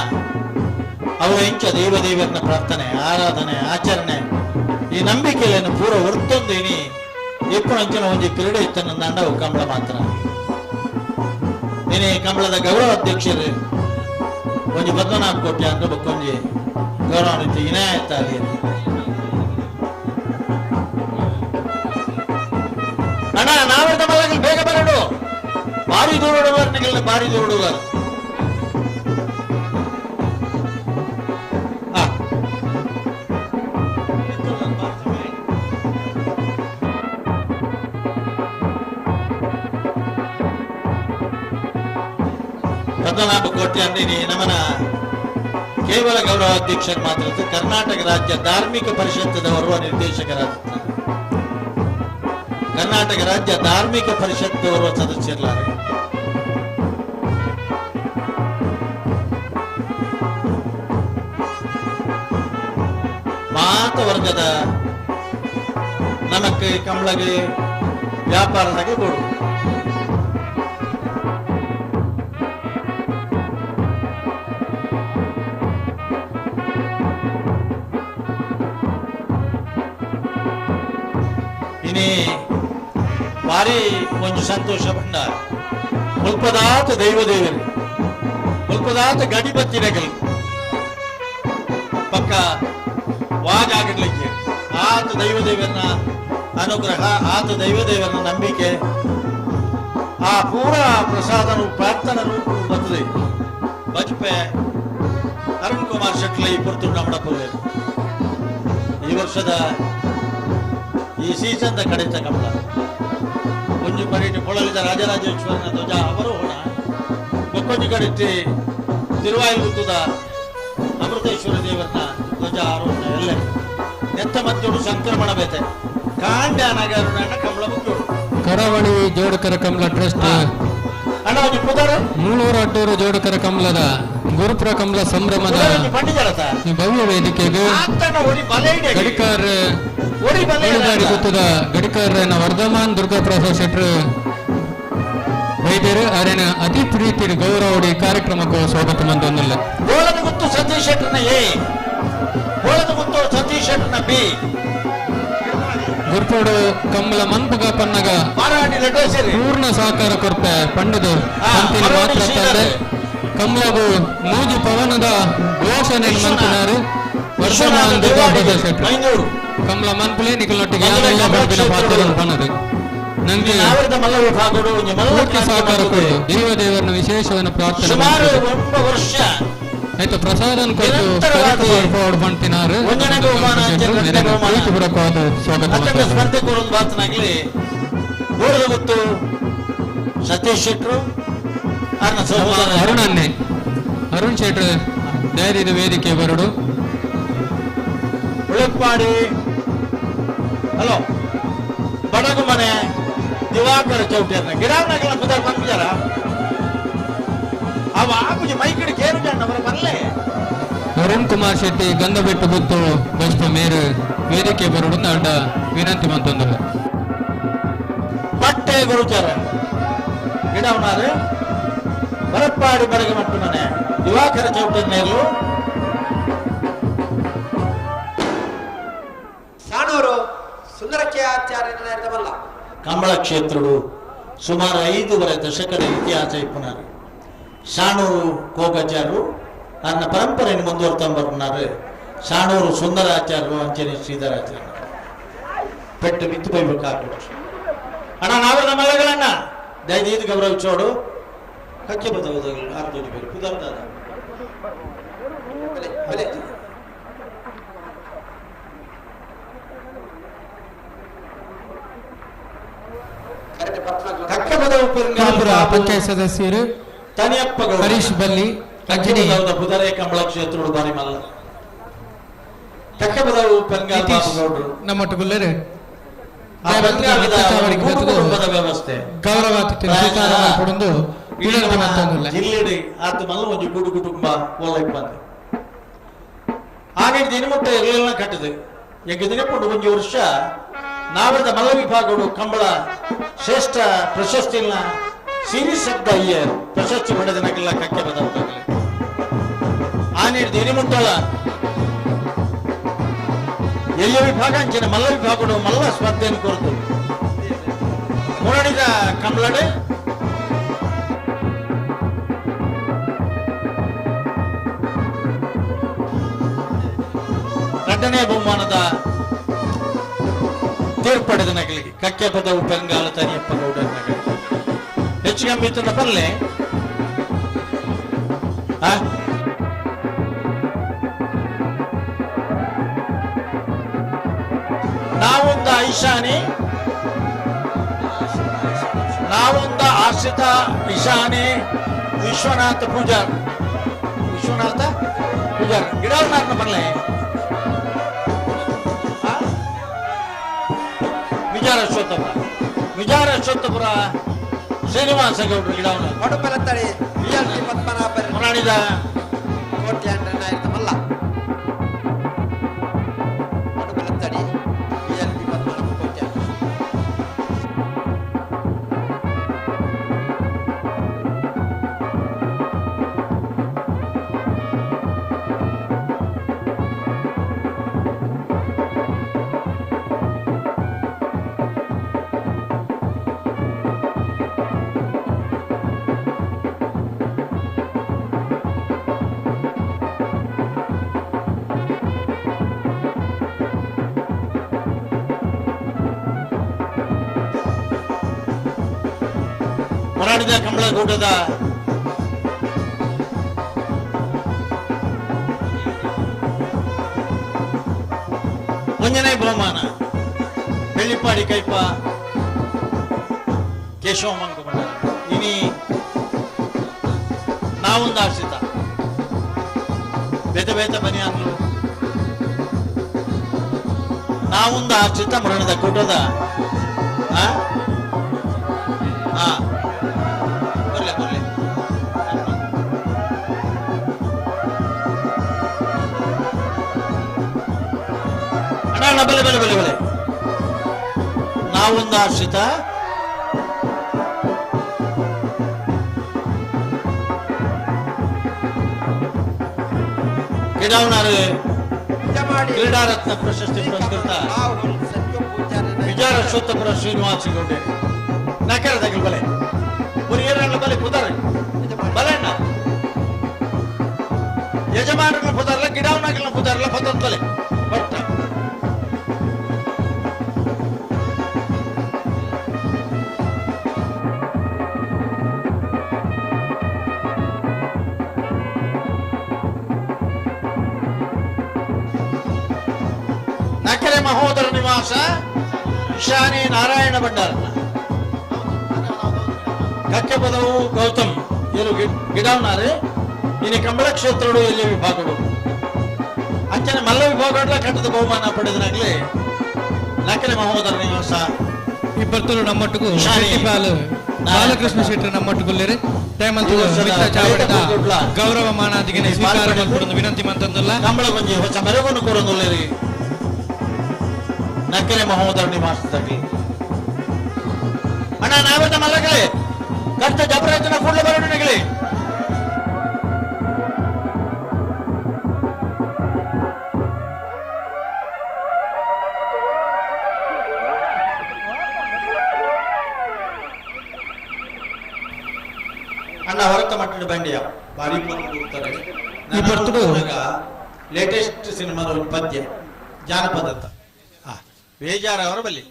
ಅವರು ಇಂಚ ದೈವ ದೇವರನ್ನ ಪ್ರಾರ್ಥನೆ ಆರಾಧನೆ ಆಚರಣೆ ಈ ನಂಬಿಕೆಯನ್ನು ಪೂರ ಹೊರ್ತೊಂದು ಇನಿ ಎಪ್ಪು ಅಂಚಿನ ಒಂಜಿ ಕ್ರೀಡೆ ಇತ್ತನಂದಾಂಡ ಕಂಬಳ ಮಾತ್ರ ಇನಿ ಕಂಬಳದ ಗೌರವ ಅಧ್ಯಕ್ಷರು ಒಂಜಿ ಪದ್ಮನಾಭ ಕೋಟ್ಯ ಅಂದ್ರೆ ಬೊಕ್ಕೊಂಜಿ ಗೌರವಾನ್ವಿತ ಇನಾಯತ್ ಅಲ್ಲಿ ಅಣ್ಣ ನಾವೆಲ್ಲ ಮಲಗಲು ಬೇಗ ಬರೋಡು ಭಾರಿ ದೂರ ಹುಡುಗರು ಭಾರಿ ದೂರ ಹುಡುಗರು ಪದ್ಮನಾಭ ಕೋಟ್ಯ ಅಂದ್ರೆ ನಮನ ಕೇವಲ ಗೌರವ ಅಧ್ಯಕ್ಷರು ಮಾತ್ರ ಕರ್ನಾಟಕ ರಾಜ್ಯ ಧಾರ್ಮಿಕ ಪರಿಷತ್ತದ ಓರ್ವ ನಿರ್ದೇಶಕರಾಗಿದ್ದಾರೆ. ಕರ್ನಾಟಕ ರಾಜ್ಯ ಧಾರ್ಮಿಕ ಪರಿಷತ್ ಓರ್ವ ಸದಸ್ಯರಾದ ಮಾತ ವರ್ಗದ ನಮಕ್ಕೆ ಕಂಬಳಗೆ ವ್ಯಾಪಾರದಾಗೆ ಕೊಡು ಇನಿ ಭಾರಿ ಒಂದು ಸಂತೋಷ ಬಂಡ ಮುಲ್ಪದಾತ ದೈವ ದೇವರು ಮುಲ್ಪದಾತ ಗಡಿ ಬತ್ತಿನಗಲು ಪಕ್ಕ ವಾಜಾಗಿಡ್ಲಿಕ್ಕೆ ಆತ ದೈವ ದೇವರನ್ನ ಅನುಗ್ರಹ ಆತ ದೈವ ದೇವರನ್ನ ನಂಬಿಕೆ ಆ ಪೂರ ಪ್ರಸಾದನು ಪ್ರಾರ್ಥನಾ ರೂಪ ಬರ್ತದೆ. ಬಜ್ಪೆ ಅರುಣ್ ಕುಮಾರ್ ಶೆಟ್ಲ ಈ ಪುರ್ತುಂಡ ಮಡಪುಲ್ಲೆ ಈ ವರ್ಷದ ಈ ಸೀಸನ್ ಕಡೆತ ಕಮಲ ಒಂಜು ಕಡೆಟಿ ಪೊಳಲಿದ ರಾಜರಾಜೇಶ್ವರನ ಧ್ವಜ ಅವರೋಹಣ ಬೊಕ್ಕೊಂಜು ಕಡೆಟಿ ತಿರುವಾಯಿಗುತ್ತದ ಅಮೃತೇಶ್ವರ ದೇವರನ್ನ ಧ್ವಜ ಆರೋಹಣ ಎಲ್ಲೆ ನೆತ್ತ ಮತ್ತೊಡು ಸಂಕ್ರಮಣ ಬೇತೆ ಕಾಂಡ ನಗರ ಕಮಲ ಮುಖ್ಯೋಡು ಕರಾವಳಿ ಜೋಡಕರ ಕಮಲ ಟ್ರಸ್ಟ್ ಮೂಳೂರು ಅಡ್ಡೂರು ಜೋಡಕರ ಕಮಲದ ಗುರುಪುರ ಕಮಲ ಸಂಭ್ರಮದ ಭವ್ಯ ವೇದಿಕೆಗೆ ಗಡಿಕಾರ್ ಗೋಳುದಾಡಿ ಗುತ್ತದ ಗಡಿಕಾರನ ವರ್ಧಮಾನ್ ದುರ್ಗಾಪ್ರಸಾದ್ ಶೆಟ್ರು ವೈದ್ಯರು ಅರೆನ ಅತಿ ಪ್ರೀತಿ ಗೌರವಡಿ ಕಾರ್ಯಕ್ರಮಕ್ಕೂ ಸ್ವಾಗತ ಮಂದೊಂದಿಲ್ಲ. ಗೋಳದ ಗುತ್ತು ಸತೀಶ್ ಶೆಟ್ಟರ್ನ ಎ, ಗೋಳದ ಗುತ್ತು ಸತೀಶ್ ಶೆಟ್ಟರ್ನ ಬಿ. ಗುರ್ಪೋಡು ಕಮ್ಮಲ ಮನ್ಪುಗ ಪನ್ನಗ ಪೂರ್ಣ ಸಹಕಾರ ಕೊರ್ಪೆ ಪಂಡದು ಅಂತಿನ ಮಾತ್ರ ತಂದೆ ಕಮ್ಮಲಗು ಮೂಜಿ ಪವನದ ಘೋಷಣೆ ಮಂತಿನಾರು ವರ್ಧಮಾನ್ ದುರ್ಗಾಪ್ರಸಾದ್ ಶೆಟ್ರು. ಕಮಲ ಮನ್ಪುಲೆ ನಿಖಲೊಟ್ಟಿಗೆ ಯಾವೆಲ್ಲ ಬರ್ಪಿನ ಪಾತ್ರವನ್ನು ಪನ್ನದು ನಂಗೆ ಪೂರ್ತಿ ಸಹಕಾರ ಕೊಡು ದೇವ ದೇವರನ್ನ ವಿಶೇಷವನ್ನು ಪ್ರಾರ್ಥನೆ ಸುಮಾರು 9 ವರ್ಷ ಆಯ್ತು ಪ್ರಸಾದ ಕೊಟ್ಟು ಪಂಟಿನಾರು ಪ್ರೀತಿಪೂರ್ವಕವಾದ ಸ್ವಾಗತ. ಸ್ಪರ್ಧೆ ಕೊಡೋದು ಮಾತನಾಗಲಿ ಗೊತ್ತು ಸತೀಶ್ ಶೆಟ್ರು ಅರುಣ್ ಅನ್ನೆ ಅರುಣ್ ಶೆಟ್ರು ಧೈರ್ಯದ ವೇದಿಕೆ ಬರಡು. ಉಳುಪ್ಪಾಡಿ ಹಲೋ ಬಡಗು ಮನೆ ದಿವಾಕರ ಚೌಟಿಯನ್ನ ಗಿಡಾವನಾಗೆಲ್ಲ ಪುದಾರ್ ಬಂದಿದ್ದಾರ ಅವ ಆಗುಜಿ ಮೈಕಿಡಿ ಕೇರು ಜನ ಅವರ ಬರಲೇ. ಅರುಣ್ ಕುಮಾರ್ ಶೆಟ್ಟಿ ಗಂಧಬೆಟ್ಟು ಗುತ್ತು ಬಸ್ಪ ಮೇರು ವೇದಿಕೆ ಬರಡು ಅಡ್ಡ ವಿನಂತಿ ಮಂತೊಂದಿಲ್ಲ. ಬಟ್ಟೆ ಗುರುಚಾರ ಗಿಡವನಾರು ಬರಪ್ಪಾಡಿ ಬಡಗ ಮಟ್ಟು ಮನೆ ದಿವಾಕರ ಚೌಟಿಯನ್ನೇರ್ಲು. ಸಾಣೂರು ಸುಂದರಕ್ಕೆ ಆಚಾರ್ಯನ ಕಂಬಳ ಕ್ಷೇತ್ರಡು ಸುಮಾರು 5.5 ದಶಕದ ಇತಿಹಾಸ ಇಪ್ಪುನಾರು ಸಾಣೂರು ಕೋಗಾಚಾರ್ಯರು ಅನ್ನ ಪರಂಪರೆಯನ್ನು ಮುಂದುವರ್ತಂಬರುన్నారు. ಸಾಣೂರು ಸುಂದರಾಚಾರ್ಯರು ಅಂಚನೆ ಶ್ರೀಧರಾಚಾರ್ಯರು ಪೆಟ್ಟು ಬಿತ್ತು ಬೈಬೇಕಾಗ್ಬೋದು. ಅಣ್ಣ ನಾವೇ ನಮ್ಮಲ್ಲಗಳಣ್ಣ ದಯದೀದು ಗೌರವಿಸೋಡು ಕಕ್ಕೆ ಬದಲು ಆರು ಬೇರೆ ಪುದರ್ದಾದ ಪಂಚಾಯತ್ ಸದಸ್ಯರು ತನಿಯಪ್ಪ ಹರೀಶ್ ಬಲ್ಲಿ ಅಂಜನಿ ಬುಧರೇ ಕಂಬಳ ಕ್ಷೇತ್ರಡು ಬಾರಿ ಮಲ್ಲ ತಕ್ಕಬದವು ಪೆಂಗಾಲ್ ಬಾಬುಗೌಡರು ನಮ್ಮೊಟ್ಟುಗುಲ್ಲರು ಆ ಬಂಗಾಳದ ಕುಟುಂಬದ ವ್ಯವಸ್ಥೆ ಗೌರವ ಸ್ವೀಕಾರ ಮಾಡಿಕೊಂಡು ವಿನಂತಿ ಮತ್ತೊಂದಿಲ್ಲ. ಜಿಲ್ಲೆಡಿ ಆತ ಮಲ್ಲ ಒಂದು ಕೂಡು ಕುಟುಂಬ ಒಲ್ಲ ಇಪ್ಪಂದು ಆನೆ ದಿನಮುಟ್ಟ ಇರಲಿಲ್ಲ ಕಟ್ಟಿದೆ ಎಂಗೆ ದಿನಪುಂಡು ಒಂದು ವರ್ಷ ನಾವರದ ಮಲ್ಲ ವಿಭಾಗಗಳು ಕಂಬಳ ಶ್ರೇಷ್ಠ ಪ್ರಶಸ್ತಿಯನ್ನ ಸೀರೀಸ್ ಆಫ್ the year ಪ್ರಶಸ್ತಿ ಪಡೆದನಕ್ಕೆಲ್ಲ ಕಕ್ಕೆ ಬದಲಾಗಲಿ ಆನೆ ದಿನಮುಟ್ಟಳ ಎಲ್ಲ ವಿಭಾಗ ಅಂಚಿನ ಮಲ್ಲ ವಿಭಾಗಗಳು ಮಲ್ಲ ಸ್ಪರ್ಧೆಯನ್ನು ಕೊರತು ಮುರಣಿದ ಕಂಬಳಡೆ ಎರಡನೇ ಬಹುಮಾನದ ತೀರ್ಪಡೆದ ನಗಲಿಗೆ ಕಕ್ಕೆ ಪದವು ಬೆಂಗಾಲ ತನಿಯಪ್ಪ ಗೌಡ ನಗಲಿ ಹೆಚ್ಚು ಕಮ್ಮಿ ಇತ್ತಂದ ಪಲ್ಲೆ ನಾವೊಂದ ಐಶಾನಿ ನಾವೊಂದ ಆಶ್ರಿತ ಇಶಾನಿ ವಿಶ್ವನಾಥ ಪೂಜಾರ್ ವಿಶ್ವನಾಥ ಪೂಜಾರ್ ಗಿಡವನಾಥನ ಪಲ್ಲೆ ವಿಚಾರ ವಿಚಾರ ಅಶ್ವತ್ಥಪುರ ಶ್ರೀನಿವಾಸ ಗೌಡರು ಗಿಡವನ ಕೊಡುಪಲತ್ತಡಿ ಬಿ.ಎಲ್.ಟಿ. ಪದ್ಮನಾಭ ಮುರಾಣಿದ ಕೋಟ್ಯಾಂಡ್ರನ್ನಾಯಿರ್ತಮಲ್ಲ ಕೊಡುಪಲತ್ತಡಿ ಬಿ.ಎಲ್.ಟಿ. ಪದ್ಮನಾಭ ಕೋಟ್ಯಾಂಡ. ಮುರಾಣಿದ ಕಂಬಳಗೂಟದ ಒಂದನೇ ಬಹುಮಾನ ಬೆಳ್ಳಿಪ್ಪಾಡಿ ಕೈಪ ಕೇಶವ ಮಂಕುಮಂಡ ಇನಿ ನಾವೊಂದು ಆಶ್ರಿತ ಬೇತ ಬೇತ ಬನಿಯಾನ್ಲು ನಾವೊಂದು ಆಶ್ರಿತ ಮರಣದ ಕೂಟದ ಆ ಆ ಬರ್ಲೆ ಬರ್ಲೆ ಅಣ್ಣ ಅಣ್ಣ ಬಲೆ ಬಲೆ ಬಲೆ ಬಲೆ ನಾವೊಂದು ಆಶ್ರಿತ ಗಿಡವನಾರು ಕ್ರೀಡಾರತ್ನ ಪ್ರಶಸ್ತಿ ಪುರಸ್ಕೃತ ವಿಜಯ ಅಶ್ವತ್ಥಪುರ ಶ್ರೀನಿವಾಸ ಗೌಡೆ ನಕರದಾಗಲಿ ಬಲೆ ಪುರಿಯರಲ್ಲ ಬಲೆ ಪುದಾರ ಬಲೆ ಅಣ್ಣ ಯಜಮಾನರನ್ನ ಪುದಾರಲ್ಲ ಗಿಡವನಾಗಲ್ಲ ಪುದಾರಲ್ಲ ಪತ್ತೊಂದು ಬಲೆ ಪಟ್ಟ ನಕರೆ ಮಹೋದರ ನಿವಾಸ ಇಶಾನಿ ನಾರಾಯಣ ಭಂಡಾರನ ಕಕ್ಕೆ ಪದವು ಗೌತಮ್ ಏನು ಗಿಡವನಾರೆ ಇನ್ನು ಕಂಬಳ ಕ್ಷೇತ್ರಡು ಎಲ್ಲಿ ವಿಭಾಗಗಳು ಅಂಚನೆ ಮಲ್ಲ ವಿಭಾಗಗಳ ಕಟ್ಟದ ಬಹುಮಾನ ಪಡೆದನಾಗ್ಲಿ ನಕರೆ ಮಹೋದರ ನಿವಾಸ ಇಬ್ಬರ್ತರು ನಮ್ಮೊಟ್ಟಿಗೂ ಶೆಟ್ಟಿಪಾಲು ಬಾಲಕೃಷ್ಣ ಶೆಟ್ಟರ್ ನಮ್ಮೊಟ್ಟುಗುಲ್ಲೇರು ಗೌರವ ಮಾನಾದಿಗೆ ಸ್ವೀಕಾರ ಮಲ್ಪಡೊಂದು ವಿನಂತಿ ಮಂತಂದುಲ್ಲ ಕಂಬಳ ಕೊಂಜಿ ಹೊಸ ಮೆರಗನ್ನು ಕೊರೊಂದುಲ್ಲೇರಿ ನಕ್ಕರೆ ಮಹೋದರ ನಿವಾಸದಾಗಲಿ ಅಣ್ಣ ನಾವತ್ತ ಮಲ್ಲಗಳೇ ಕಷ್ಟ ಜಬರಾಜನ ಕೂಡಲೇ ಬರೋಣಗಳೇ ಅಣ್ಣ ಹೊರತ ಮಟ್ಟದ ಬಂಡಿಯ ಭಾರಿ ಹೋಗ್ತಾರೆ ಈ ಬರ್ತಡು ಲೇಟೆಸ್ಟ್ ಸಿನಿಮಾದ ಒಂದು ಪದ್ಯ ಜಾನಪದ ಅಂತ ಬೇಜಾರ ಅವರ ಬಲ್ಲಿ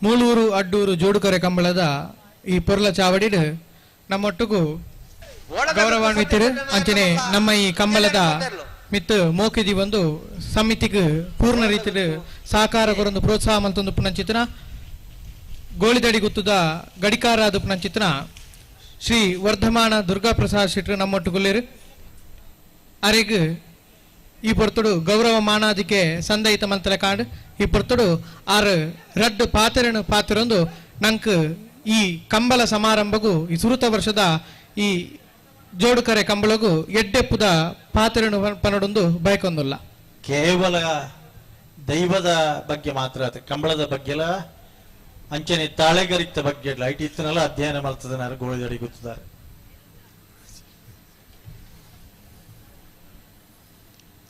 ಮೂಳೂರು ಅಡ್ಡೂರು ಜೋಡುಕರೆ ಕಂಬಳದ ಈ ಪೊರ್ಲ ಚಾವಡಿಡ್ ನಮ್ಮೊಟ್ಟಿಗೂ ಗೌರವಾನ್ವಿತರು ಅಂಚನೆ ನಮ್ಮ ಈ ಕಂಬಳದ ಮಿತ್ತು ಮೋಕಿದಿ ಒಂದು ಸಮಿತಿಗೆ ಪೂರ್ಣ ರೀತಿಯಲ್ಲಿ ಸಹಕಾರ ಕೊರೊಂದು ಪ್ರೋತ್ಸಾಹ ಮಂತೊಂದು ಪುನಂಚಿತನ ಗೋಳಿದಡಿ ಗುತ್ತದ ಗಡಿಕಾರ ಪುನಂಚಿತನ ಶ್ರೀ ವರ್ಧಮಾನ ದುರ್ಗಾ ಪ್ರಸಾದ್ ಶೆಟ್ಟರು ನಮ್ಮೊಟ್ಟುಗುಲ್ಲೇರು ಅರೆಗ್ ಈ ಪೊರ್ತುಡು ಗೌರವ ಮಾನಾದಿಕೆ ಸಂದಯಿತ ಮಂತಲ ಕಾಂಡ್ ಈ ಪೊರ್ತುಡು ಆರು ರಡ್ಡು ಪಾತೆರನು ಪಾತೆರೊಂದು ನಂಕ್ ಈ ಕಂಬಳ ಸಮಾರಂಭಗೂ ಈ ಸುರುತ ವರ್ಷದ ಈ ಜೋಡುಕರೆ ಕಂಬಳಗೂ ಎಡ್ಡೆಪ್ಪುದ ಪಾತೆರನು ಪನಡೊಂದು ಬಯಕೊಂದುಲ್ಲ. ಕೇವಲ ದೈವದ ಬಗ್ಗೆ ಮಾತ್ರ ಅದು ಕಂಬಳದ ಬಗ್ಗೆಲ ಅಂಚನೆ ತಾಳೆಗರಿತ ಬಗ್ಗೆ ಲೈಟ್ ಇತ್ತನಲ್ಲ ಅಧ್ಯಯನ ಮಾಡ್ತದ ಗೋಳಿದಡಿ ಗೊತ್ತಿದ್ದಾರೆ.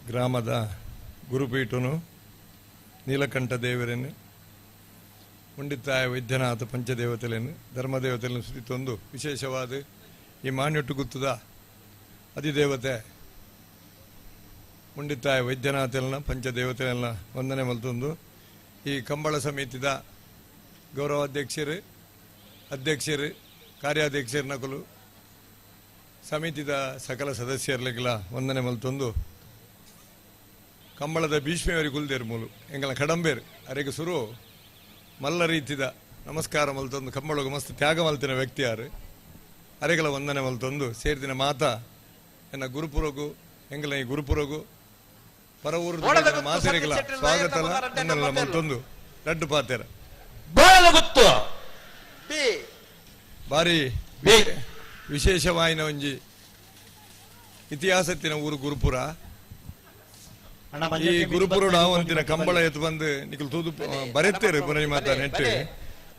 ಗ್ರಾಮದ ಗುರುಪೀಠನು ನೀಲಕಂಠ ದೇವರನ್ನು ಉಂಡಿತ್ತಾಯ ವೈದ್ಯನಾಥ ಪಂಚದೇವತೆಗಳನ್ನು ಧರ್ಮದೇವತೆಯನ್ನು ಸುತ್ತಿತೊಂದು ವಿಶೇಷವಾದ ಈ ಮಾನ್ಯೊಟ್ಟು ಗುತ್ತದ ಅಧಿದೇವತೆ ಉಂಡಿತ್ತಾಯ ವೈದ್ಯನಾಥೆಲ್ಲ ಪಂಚದೇವತೆಯನ್ನ ವಂದನೆ ಮಲ್ತೊಂದು ಈ ಕಂಬಳ ಸಮಿತಿದ ಗೌರವಾಧ್ಯಕ್ಷರು ಅಧ್ಯಕ್ಷರು ಕಾರ್ಯಾಧ್ಯಕ್ಷರ ನಕಲು ಸಮಿತಿದ ಸಕಲ ಸದಸ್ಯರ್ಲಿಗೆಲ್ಲ ವಂದನೆ ಮಲ್ತೊಂದು ಕಂಬಳದ ಭೀಷ್ಮೆಯವರಿಗೆ ಕುಲ್ದೇರು ಮೂಲು ಎಂಗಲ ಕಡಂಬೇರು ಅರೆಗೆ ಸುರು ಮಲ್ಲ ರೀತಿದ ನಮಸ್ಕಾರ ಮಲ್ತೊಂದು ಕಂಬಳಗ ಮಸ್ತ್ ತ್ಯಾಗ ಮಲ್ತಿನ ವ್ಯಕ್ತಿ ಯಾರು ಅರೆಗಲ ವಂದನೆ ಮಲ್ತೊಂದು ಸೇರಿದಿನ ಮಾತಾ ಎನ್ನ ಗುರುಪುರಗು ಎಂಗಲ ಈ ಗುರುಪುರಗು ಪರವೂರು ಮಾತೆರೆಗಲ ಸ್ವಾಗತಲ ವಂದನೆಲ ಮಲ್ತೊಂದು ಲಡ್ಡು ಪಾತೆರ ಗೊತ್ತು ಬಾರಿ ವಿಶೇಷವಾಯಿನ ಒಂಜಿ ಇತಿಹಾಸತ್ತಿನ ಊರು ಗುರುಪುರ. ಈ ಗುರುಪುರ ಅಂತಿನ ಕಂಬಳ ಎತ್ತು ಬಂದು ನಿಕಲ್ ತೂದು ಬರೆತ್ತೇರು ಪುನರಿ ಮಾತಾ ನೆಟ್ಟು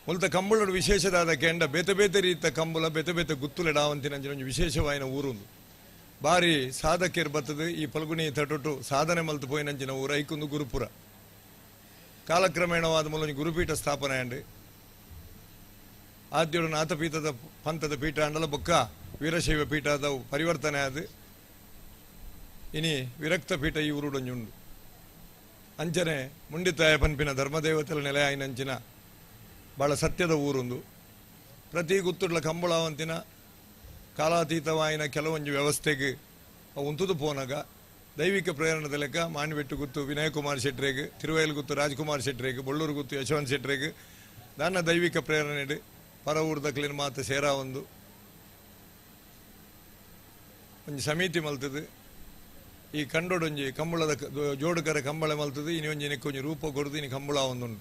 ಮುಲ್ತ ಕಂಬಳೋಡು ವಿಶೇಷದಾದ ಕೆಂಡ ಬೇತೆ ಬೇತೆ ರೀತ ಕಂಬಳ ಬೇತೆ ಬೇತೆ ಗುತ್ತುಲೆ ಡಾವಂತಿನ ಒಂಜಿ ವಿಶೇಷವಾಯಿನ ಊರುಂದು ಬಾರಿ ಸಾಧಕರು ಬತ್ತದು ಈ ಫಲ್ಗುಣಿ ತಟೊಟ್ಟು ಸಾಧನೆ ಮಲ್ತು ಪೋಯಿನಂಚಿನ ಊರು ಐಕೊಂದು ಗುರುಪುರ. ಕಾಲಕ್ರಮೇಣವಾದ ಮೂಲೊಂಜಿ ಗುರುಪೀಠ ಸ್ಥಾಪನೆ ಅಂಡ್ ಆದ್ಯೋಡು ನಾಥಪೀಠದ ಪಂಥದ ಪೀಠ ಅಂಡಲ ಬೊಕ್ಕ ವೀರಶೈವ ಪೀಠದ ಪರಿವರ್ತನೆ ಆದ ಇನಿ ವಿರಕ್ತ ಪೀಠ ಈ ಊರುಡೊಂಜುಂಡು. ಅಂಚನೆ ಮುಂಡಿತಾಯ ಪನ್ಪಿನ ಧರ್ಮದೇವತೆల ನೆಲೆಯಾಯಿನಂಚಿನ ಭಾಳ ಸತ್ಯದ ಊರೊಂದು. ಪ್ರತಿ ಗುತ್ತುಡ್ಲ ಕಂಬಳವಂತಿನ ಕಾಲಾತೀತವಾಯಿನ ಕೆಲವೊಂಜಿ ವ್ಯವಸ್ಥೆಗೆ ಉಂತುದು ಪೋನಾಗ ದೈವಿಕ ಪ್ರೇರಣದ ಲೆಕ್ಕ ಮಾಣಿಬೆಟ್ಟು ಗುತ್ತು ವಿನಯಕುಮಾರ್ ಶೆಟ್ರೆಗ್, ತಿರುವೈಲ್ ಗುತ್ತು ರಾಜ್ಕುಮಾರ್ ಶೆಟ್ರೆಗ್, ಬೊಳ್ಳೂರು ಗುತ್ತು ಯಶವಂತ್ ಶೆಟ್ರೆಗ್ ದಾನ ದೈವಿಕ ಪ್ರೇರಣೆ ಪರ ಊರ್ದಕ್ಲಿನ ಮಾತು ಸೇರಾ ಒಂದು ಒಂಜಿ ಸಮಿತಿ ಮಲ್ತದು. ಈ ಕಂಡೊಡೊಂಜಿ ಕಂಬಳದ ಜೋಡುಕರ ಕಂಬಳ ಮಲ್ತದು ಇನಿ ಒಂಜಿ ನೆಕ್ಕೊಂಜಿ ರೂಪ ಕೊಡುದು ಇನಿ ಕಂಬಳ ಒಂದುಂಡು.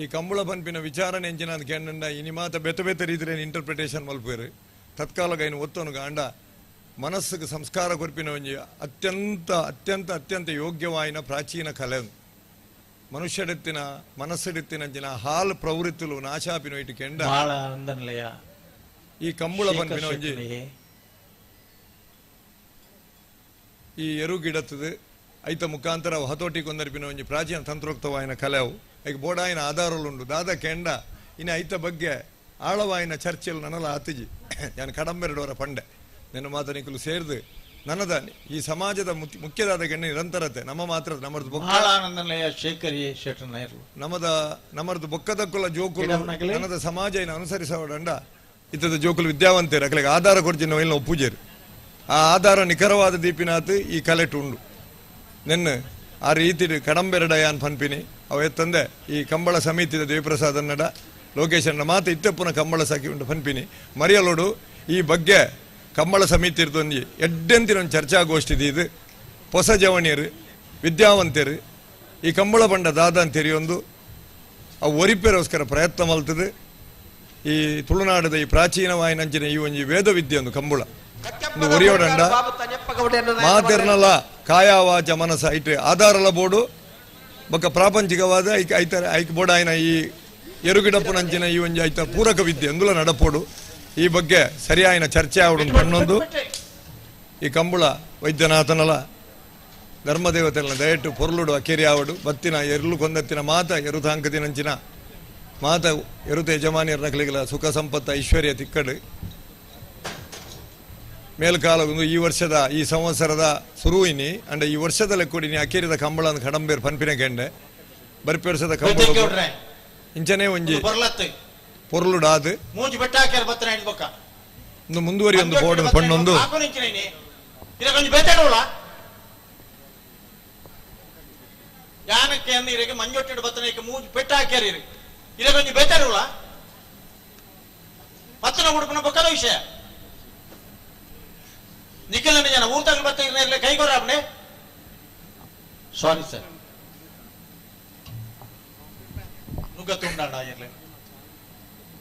ಈ ಕಂಬಳ ಪನ್ಪಿನ ವಿಚಾರಣೆ ಎಂಚಿನ ಅಂತ ಕೇಂದ್ರ ಇನಿ ಮಾತ ಬೇತೆ ಬೇತೆ ರೀತಿಯ ಇಂಟರ್ಪ್ರಿಟೇಷನ್ ಮಲ್ಪೇರು ತತ್ಕಾಲಗ ಇನ್ನು ಒತ್ತೊನು ಗಾಂಡ ಮನಸ್ಸಿಗೆ ಸಂಸ್ಕಾರ ಕೊರ್ಪಿನ ಒಂಜಿ ಅತ್ಯಂತ ಅತ್ಯಂತ ಅತ್ಯಂತ ಯೋಗ್ಯವಾಯಿನ ಪ್ರಾಚೀನ ಕಲೆ. ಮನುಷ್ಯಡೆತ್ತಿನ ಮನಸ್ಸೆಡೆತ್ತಿನ ಜಿನ ಹಾಲ್ ಪ್ರವೃತ್ತಿಲು ನಾಶಾಪಿನ ಇಟ್ಟು ಕೆಂಡ ಈ ಕಂಬುಳ ಪನ್ಪಿನ ಒಂಜಿ ಈ ಎರು ಗಿಡತ್ತದು ಐತ ಮುಖಾಂತರ ಹತೋಟಿ ಕೊಂದರ್ಪಿನ ಒಂಜಿ ಪ್ರಾಚೀನ ತಂತ್ರೋಕ್ತವಾಯಿನ ಕಲೆವು ಐಕ್ ಬೋಡಾಯಿನ ಆಧಾರಲುಂಡು ದಾದ ಕೆಂಡ ಇನ್ನು ಐತ ಬಗ್ಗೆ ಆಳವಾಯಿನ ಚರ್ಚೆಲ್ ನನಲ ಆತಿಜಿ ನಾನು ಕಡಂಬೆರಡವರ ಪಂಡೆ ನಿನ್ನ ಮಾತನಿಕಲು ಸೇರ್ದು ನನ್ನದ ಈ ಸಮಾಜದ ಮುಖ್ಯದಾದ ಕೆಂಡ ನಿರಂತರತೆ ನಮ್ಮ ಮಾತ್ರ ನಮ್ಮದು ನಮ್ಮದ ನಮ್ಮದು ಬೊಕ್ಕದಕ್ಕುಲ ಜೋಕುಲು ನನ್ನದ ಸಮಾಜ ಇನ್ನು ಅನುಸರಿಸವಡಂಡ ಇತ್ತದ ಜೋಕುಲು ವಿದ್ಯಾವಂತರು ಅಕಲಿಗೆ ಆಧಾರ ಕೊಡ್ಚಿನ ಇಲ್ಲ ಒಪ್ಪುಜೇರು ಆ ಆಧಾರ ನಿಖರವಾದ ದೀಪಿನಾಥ್ ಈ ಕಲೆಟು ಉಂಡು ನೆನ್ನ ಆ ರೀತಿ ಕಡಂಬೆರಡಯಾನ್ ಪನ್ಪಿನಿ ಅವ ಎತ್ತಂದೆ ಈ ಕಂಬಳ ಸಮಿತಿದ ದೇವಿಪ್ರಸಾದನ್ನಡ ಲೋಕೇಶನ್ನ ಮಾತು ಇತ್ತಪ್ಪನ ಕಂಬಳ ಸಾಕಿ ಉಂಟು ಪನ್ಪಿನಿ ಮರಿಯಲೋಡು ಈ ಬಗ್ಗೆ ಕಂಬಳ ಸಮಿತಿ ಇರ್ತೊಂದು ಎಡ್ಡೆಂತಿನ ಒಂದು ಚರ್ಚಾಗೋಷ್ಠಿ ಇದು ಹೊಸ ಜವಣಿಯರು ವಿದ್ಯಾವಂತರು ಈ ಕಂಬಳ ಬಂಡ ದಾದ ಅಂತೇರಿಯೊಂದು ಅವು ಒರಿಪೆರೋಸ್ಕರ ಪ್ರಯತ್ನ ಮಲ್ತದೆ ಈ ತುಳುನಾಡದ ಈ ಪ್ರಾಚೀನವಾಯಿನಂಚಿನ ಈ ಒಂಜಿ ವೇದ ವಿದ್ಯೆ ಒಂದು ಕಂಬಳ ಒಂದು ಒರಿಯೋಡಂಡ ಮಾತೆರ್ನಲ ಕಾಯಾವಾಚ ಮನಸ ಐಟ್ ಆಧಾರಲ ಬೋಡು ಬೊಕ್ಕ ಪ್ರಾಪಂಚಿಕವಾದ ಐಕ್ ಐತರ ಐಕ್ ಬೋಡಾಯಿನ ಈ ಎರುಗಿಡಪ್ಪನಂಚಿನ ಈ ಒಂಜಿ ಐತ ಪೂರಕ ವಿದ್ಯೆ ಅಂದುಲ ನಡಪೋಡು ಈ ಬಗ್ಗೆ ಸರಿಯಾಯಿನ ಚರ್ಚೆ ಆವಡು ಪಣ್ಣೊಂದು ಈ ಕಂಬುಳ ವೈದ್ಯನಾಥನಲ ಧರ್ಮದೇವತೆಲ್ಲ ದಯಟ್ಟು ಪೊರ್ಲುಡು ಅಕೇರಿ ಆವಡು ಬತ್ತಿನ ಎರ್ಲು ಕೊಂದತ್ತಿನ ಮಾತ ಎರುತಾಂಕದಿನಂಚಿನ ಮಾತ ಎರುತ ಯಜಮಾನಿಯರ ನಕಲಿಗಳ ಸುಖ ಸಂಪತ್ತ ಐಶ್ವರ್ಯ ತಿಕ್ಕಡು ಮೇಲ್ಕಾಲ ಈ ವರ್ಷದ ಈ ಸಂವತ್ಸರದ ಸುರುವಿನಿ ಅಂಡ ಈ ವರ್ಷದ ಲೆಕ್ಕುಡಿನಿ ಅಕೇರಿದ ಕಂಬಳ ಕಡಂಬೇರ್ ಪನ್ಪಿನ ಕೆಂಡೆ ಬರ್ಪಿ ವರ್ಷದ ಕಂಬಳ ಇಂಚನೇ ಒಂಜಿ ಪೊರ್ಲುಡಾದು ಒಂದು ಮುಂದುವರಿ ಒಂದು ಬೋರ್ಡ್ ಪಣ್ಣೊಂದು ವಿಷಯ ನಿಖಿಲ್ ಜನ ಊರ್ ತಗೊಂಡು ಬರ್ತಾ ಕೈಗೊರ ಸಾರಿ ಸರ್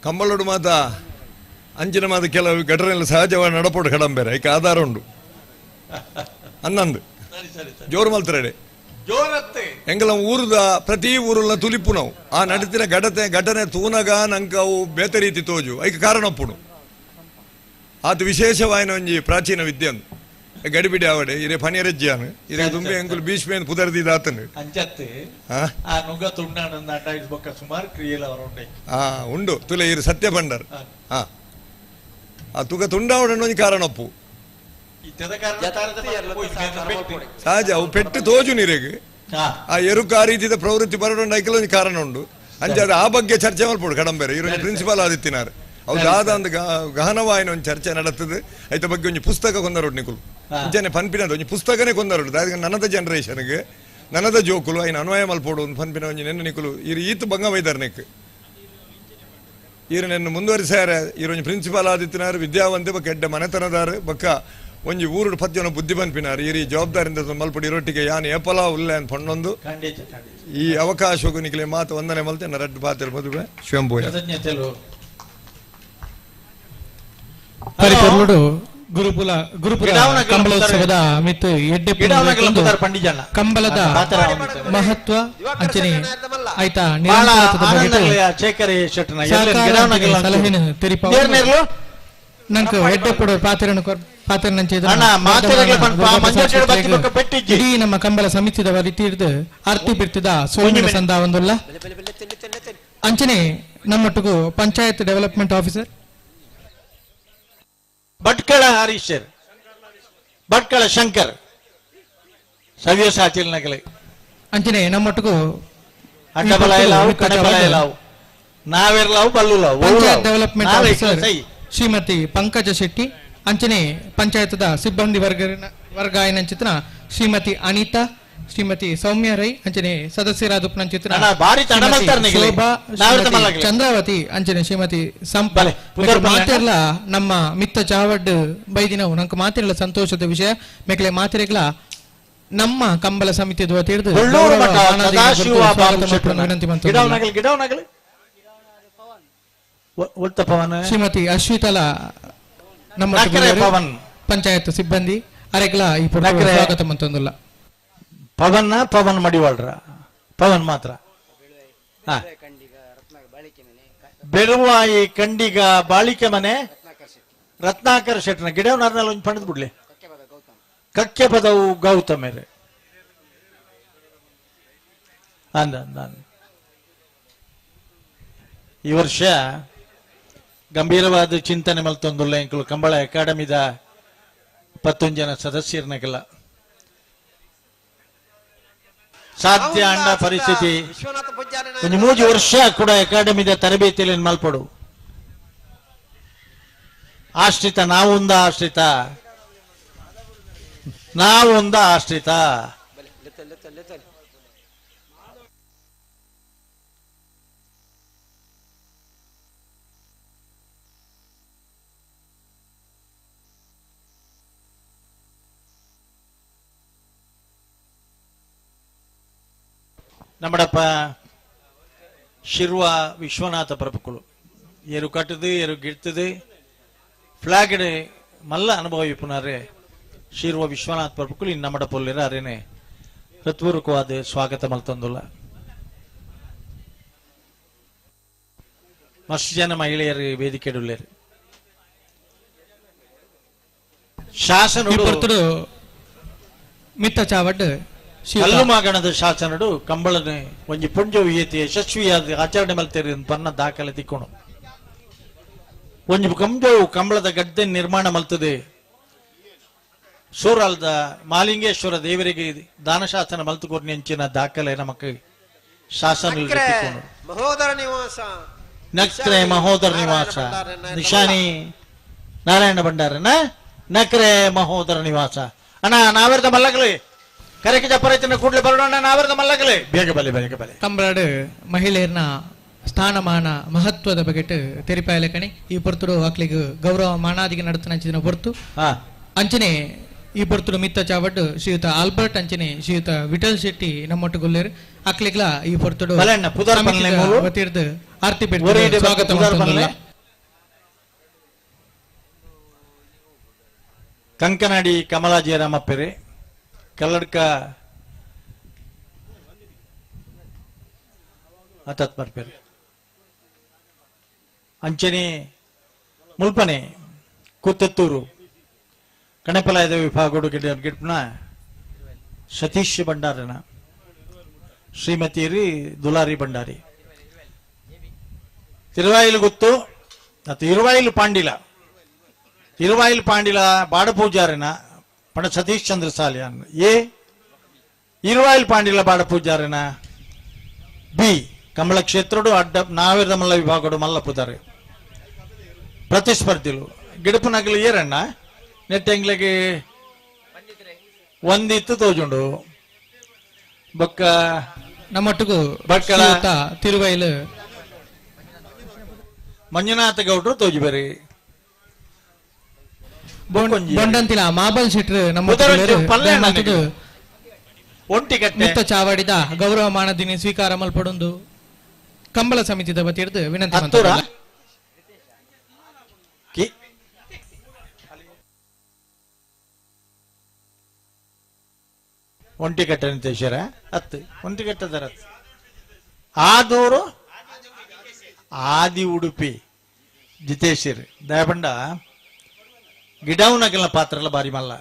ಕಂಬಳೋಡು ಮಾತ ಅಂಚಿನ ಮಾತ ಕೆಲವು ಘಟನೆ ಸಹಜವಾಗಿ ನಡಪೋಡು ಕಡಂಬೇರೆ ಐಕೆ ಆಧಾರ ಉಂಡು ಅನ್ನಂದು ಜೋರು ಮಲ್ತರಡೆ ಎಂಗಲ ಊರುದ ಪ್ರತಿ ಊರುಲ್ಲ ತುಲಿಪು ನಾವು ಆ ನಡತಿನ ಘಟನೆ ಘಟನೆ ತೂನಗ ನಂಕ ಅವು ಬೇತೆ ರೀತಿ ತೋಜು ಐಕೆ ಕಾರಣಪ್ಪುಡು ಆತ ವಿಶೇಷವಾಯಿನ ಒಂಜಿ ಪ್ರಾಚೀನ ವಿದ್ಯೆ ಅಂದು ಗಡಿಬಿಡಿ ಆವಡೆ ಇರೆ ಫಣಿಯರಜ್ಜಿಯಾನು ಇರೆ ತುಂಬೆ ಎಂಕುಲು ಭೀಷ್ಮೇನ್ ಪುದರ್ದಿದಾತನು ಅಂಚತ್ತೆ ಆ ನುಗ್ಗ ತುಂಡಾನಂದ ಅಡ್ಡ ಬೊಕ್ಕ ಸುಮಾರು ಕ್ರಿಯೆಲ ಅವರುಂಡೆ ಆ ಉಂಡು ತುಲೆ ಇರು ಸತ್ಯ ಪಂಡರ್ ಆ ಆ ತುಗ ತುಂಡಾವಡನ್ನು ಒಂಜಿ ಕಾರಣಪ್ಪು ಸಹಜ ಅವು ಪೆಟ್ಟು ತೋಜು ನೀರಿಗೆ ಆ ಎರುಕು ಆ ರೀತಿದ ಪ್ರವೃತ್ತಿ ಬರಡೊಂಡು ಐಕಲ ಒಂಜಿ ಕಾರಣ ಉಂಡು ಅಂಚಾದ ಆ ಬಗ್ಗೆ ಚರ್ಚೆ ಮಲ್ಪೋಡು ಕಡಂಬೇರೆ ಇರು ಪ್ರಿನ್ಸಿಪಾಲ್ ಆದಿತ್ತಿನಾರು ಅವು ದಾದ ಒಂದು ಗಹನವಾಯಿನ ಒಂದು ಚರ್ಚೆ ನಡತದೆ ಐತ ಬಗ್ಗೆ ಒಂಜಿ ಪುಸ್ತಕ ಕೊಂದರೋಡು ನಿಕುಲು ಅಂಚನೆ ಪನ್ಪಿನದು ಒಂಜಿ ಪುಸ್ತಕನೇ ಕೊಂದರೋಡು ದಾದ ನನ್ನದ ಜನರೇಷನ್ಗೆ ನನ್ನದ ಜೋಕುಲು ಐನ ಅನ್ವಯ ಮಲ್ಪೋಡು ಒಂದು ಪನ್ಪಿನ ಒಂಜಿ ನೆನ್ನ ನಿಕುಲು ಇರು ಈತ ಬಂಗ ವೈದಾರ್ ನೆಕ್ ಈರು ನೆನ್ನ ಮುಂದುವರಿಸಾರ ಇರು ಒಂಜಿ ಪ್ರಿನ್ಸಿಪಾಲ್ ಆದಿತ್ತಿನಾರು ವಿದ್ಯಾವಂತೆ ಬೊಕ್ಕ ಎಡ್ಡೆ ಮನೆತನದಾರು ಬೊಕ್ಕ ಒಂಜಿ ಊರುಡು ಪದ್ಯನ ಬುದ್ಧಿ ಪನ್ಪಿನಾರು ಈ ಜವಾಬ್ದಾರಿಂದ ಮಲ್ಪಡಿ ರೊಟ್ಟಿಗೆ ಯಾನ್ ಏಪಲಾ ಉಲ್ಲೆ ಅಂತ ಪಣ್ಣೊಂದು ಈ ಅವಕಾಶಕ್ಕೂ ನಿಕಲೆ ಮಾತು ವಂದನೆ ಮಲ್ತೆ ರಡ್ಡು ಪಾತ್ರ ಮದುವೆ ಶಿವಂಬೋಯ ಪರಿಪೊರ್ಲುಡು ಗುರುಕುಲ ಗುರುಪುರ ಕಂಬಳೋತ್ಸವದ ಮಿತ್ತು ಎಡ್ಡೆ ಕಂಬಳದ ಮಹತ್ವ ಅಂಚನೆ ಆಯ್ತಾ ಸಲಹೆನು ತೆರಿಪಾವು ನಂಗೆ ಎಡ್ಡೆಪುಡು ಪಾತ್ರನು ಇಡೀ ನಮ್ಮ ಕಂಬಳ ಸಮಿತಿದ ರೀತಿ ಅರ್ತಿ ಬಿರ್ತಿದ ಸೋಮಿನ ಸಂದ ಒಂದುಲ್ಲ ಅಂಚನೆ ನಮ್ಮೊಟ್ಟಿಗೂ panchayat development officer Bhatkal ಹರೀಶರ್ Bhatkal Shankar ಸವ್ಯಸಾಚಿಲ್ ನಗಲೆ ಅಂಚನೆ ನಮ್ಮೊಟ್ಟಿಗೂ ನಾವೆರ್ಲಾವು ಬಲ್ಲುಲಾವು ಪಂಚಾಯತ್ ಡೆವಲಪ್ಮೆಂಟ್ ಆಫೀಸರ್ ಶ್ರೀಮತಿ ಪಂಕಜ ಶೆಟ್ಟಿ ಅಂಚನೆ ಪಂಚಾಯತ್ದ ಸಿಬ್ಬಂದಿ ವರ್ಗ ಏನಂಚಿತ್ರ ಶ್ರೀಮತಿ ಅನಿತಾ ಶ್ರೀಮತಿ ಸೌಮ್ಯ ರೈ ಅಂಚನೆ ಸದಸ್ಯರಾದ ಚಿತ್ರ ಶೋಭಾ ಚಂದ್ರಾವತಿ ಅಂಚನೆ ಶ್ರೀಮತಿ ಸಂಪಲ್ ಮಾತಿರ್ಲ ನಮ್ಮ ಮಿತ್ತ ಚಾವಡ್ ಬೈದಿನವು ನಂಗೆ ಮಾತಿರಲ್ಲ ಸಂತೋಷದ ವಿಷಯ ಮೇಕಲೆ ಮಾತಿರಗ್ಲ ನಮ್ಮ ಕಂಬಳ ಸಮಿತಿ ವತಿಯಿಂದ ವಿನಂತಿ ಶ್ರೀಮತಿ ಅಶ್ವಿತಲ ನಮ್ಮ ಪಂಚಾಯತ್ ಸಿಬ್ಬಂದಿ ಅರೆಗ್ಲ ಈ ಸ್ವಾಗತ ಮಂತೊಂದುಲ್ಲ ಪವನ್ ಪವನ್ ಮಡಿವಾಳ್ರ ಪವನ್ ಮಾತ್ರ. ಬೆಳುವಾಯಿ ಕಂಡಿಗ ಬಾಳಿಕೆ ಮನೆ ರತ್ನಾಕರ್ ಶೆಟ್ಟನ ಗಿಡವನಾರ್ನಲ್ಲಿ ಒಂದು ಪಣದ್ ಬಿಡ್ಲಿ. ಕಕ್ಕೆ ಪದವು ಗೌತಮೇರೆ ಅಂದ ಅಂದ. ಈ ವರ್ಷ ಗಂಭೀರವಾದ ಚಿಂತನೆ ಮಲ್ತೊಂದುಲ್ಲ ಎಂಕುಲು ಕಂಬಳ ಅಕಾಡೆಮಿದ 11 ಜನ ಸದಸ್ಯರನ್ನಗೆಲ್ಲ. ಸಾಧ್ಯ ಅಂಡ ಪರಿಸ್ಥಿತಿ ಒಂದು 3 ವರ್ಷ ಕೂಡ ಅಕಾಡೆಮಿದ ತರಬೇತಿಯಲ್ಲಿ ಮಲ್ಪಡು ಆಶ್ರಿತ ನಾವೊಂದ ಆಶ್ರಿತ ನಾವೊಂದ ಆಶ್ರಿತ. ನಮ್ಮಡಪ್ಪ ಶಿರ್ವ ವಿಶ್ವನಾಥ ಪ್ರಭುಗಳು ಏರು ಕಟ್ಟದು ಏರು ಗಿಡ್ತದೆ ಫ್ಲಾಗ್ ಮಲ್ಲ ಅನುಭವ ಇಪ್ಪುನಾರೆ ಶಿರ್ವ ವಿಶ್ವನಾಥ ಪ್ರಭುಗಳು ಇನ್ನು ನಮ್ಮಡಪೊಲ್ಲಿರ ಅರೇನೆ ಹೃತ್ಪೂರ್ವಕವಾದ ಸ್ವಾಗತ ಮಲ್ತೊಂದುಲ್ಲ. ಮಸ್ತ್ ಜನ ಮಹಿಳೆಯರು ವೇದಿಕೆಡುಳ್ಳೇರು. ಶಾಸನ ಮಿತ್ತ ಚಾವಡ್ ಕಲ್ಲು ಮಾಗಣದ ಶಾಸನಡು ಕಂಬಳನೆ ಒಂಜಿ ಪುಂಜ ಏತಿ ಯಶಸ್ವಿಯಾದ ಆಚರಣೆ ಮಲ್ತೇರಿ ಪನ್ನ ದಾಖಲೆ ತಿಕ್ಕೋಣ. ಒಂಜಿ ಕಂಜವು ಕಂಬಳದ ಗಡ್ಡೆ ನಿರ್ಮಾಣ ಮಲ್ತದೆ. ಸೂರಾಲ್ದ ಮಾಲಿಂಗೇಶ್ವರ ದೇವರಿಗೆ ದಾನಶಾಸನ ಮಲ್ತುಕೋರ್ನಿ ಅಂಚಿನ ದಾಖಲೆ ನಮಕ್ ಶಾಸನ ಮಹೋದರ ನಿವಾಸ ನಕ್ರೆ ಮಹೋದರ ನಿವಾಸ ನಿಶಾನಿ ನಾರಾಯಣ ಭಂಡಾರನ ನಕ್ರೆ ಮಹೋದರ ನಿವಾಸ ಅಣ್ಣ ನಾವೆರ್ದ ಮಲ್ಲಗಲಿ ಕರೆಕ್ಕೆ ಜಪ್ಪರೈತನ ಕೂಡಲೇ ಬರೋಣ ನಾವೆರ್ದ ಮಲ್ಲಗಲಿ ಬೇಗ ಬಲೆ ಬೇಗ ಬಲೆ. ಕಂಬಳಡು ಮಹಿಳೆಯರ್ನ ಸ್ಥಾನಮಾನ ಮಹತ್ವದ ಬಗೆಟ್ ತೆರಿಪಾಯಲಕಣಿ ಈ ಪೊರ್ತುಡು ಅಕ್ಲಿಗೆ ಗೌರವ ಮಾನಾದಿಗೆ ನಡತನ ಪೊರ್ತು ಅಂಚನೆ ಈ ಪೊರ್ತುಡು ಮಿತ್ತ ಚಾವಡ್ಡು ಶ್ರೀಯುತ ಆಲ್ಬರ್ಟ್ ಅಂಚನೆ ಶ್ರೀಯುತ ವಿಠಲ್ ಶೆಟ್ಟಿ ನಮ್ಮೊಟ್ಟುಗುಲ್ಲೇರು ಅಕ್ಲಿಗ್ಲ ಈ ಪೊರ್ತುಡು ವತಿರ್ದು ಆರ್ತಿ ಸ್ವಾಗತ. ಕಂಕನಾಡಿ ಕಮಲಾ ಜಯರಾಮಪ್ಪೆರೆ ಕಲ್ಲಡ್ಕ ಅತತ್ ಬರ್ಪೇರೆ ಅಂಚನೆ ಮುಲ್ಪನೆ ಕೂತೆತ್ತೂರು ಕಣಪಲಾಯದ ವಿಭಾಗಡು ಗಿಡ್ಪನ ಸತೀಶ್ ಭಂಡಾರನ ಶ್ರೀಮತಿ ದುಲಾರಿ ಭಂಡಾರಿ ತಿರುವಾಯಿಲು ಗೊತ್ತು ಮತ್ತು ಇರುವಾಯಿಲು ಪಾಂಡಿಲ ಇರುವಾಯಿಲು ಪಾಂಡಿಲ ಬಾಡಪೂಜಾರನ ಪಣ ಸತೀಶ್ ಚಂದ್ರ ಸಾಲಿಯಾನ್ ಎ ಇರುವಾಯಿಲು ಪಾಂಡಿಲ ಬಾಡಪೂಜಾರನ ಬಿ ಕಮಲ ಕ್ಷೇತ್ರಡು ಅಡ್ಡ ನಾವಿರದ ಮಲ್ಲ ವಿಭಾಗಡು ಮಲ್ಲಪುದಾರೆ ಪ್ರತಿಸ್ಪರ್ಧಿಲು ಗಿಡಪನಗಲು ಏರಣ್ಣ ನೆಟ್ಟೆಂಗ್ಲಿಗೆ ಒಂದಿತ್ತು ತೋಜುಂಡು ಬೊಕ್ಕ ನಮ್ಮೊಟ್ಟಿಗೂ ಬಕ್ಕಳ ತಿರುವೈಲು ಮಂಜುನಾಥ ಗೌಡ್ರು ತೋಜುಬೇರಿ ಬೊಂಡಂತಿಲ ಮಾಬಲ್ ಶೆಟ್ರು ನಮ್ಮ ಮುತ್ತ ಚಾವಡಿದ ಗೌರವ ಮಾನದಿನಿ ಸ್ವೀಕಾರ ಮಲ್ಪಡೊಂದು ಕಂಬಳ ಸಮಿತಿದ ವತಿರ್ದು ವಿನಂತಿ. ಒಂಟಿಕಟ್ಟೆ ನಿತೇಶ್ವರ ಹತ್ತು ಒಂಟಿಕಟ್ಟದರ ಆದೂರು ಆದಿ ಉಡುಪಿ ಜಿತೇಶ್ವರ್ ದಯಪಂಡ ಗಿಡವನಗೆಲ್ಲ ಪಾತ್ರ ಎಲ್ಲ ಬಾರಿ ಮಲ್ಲ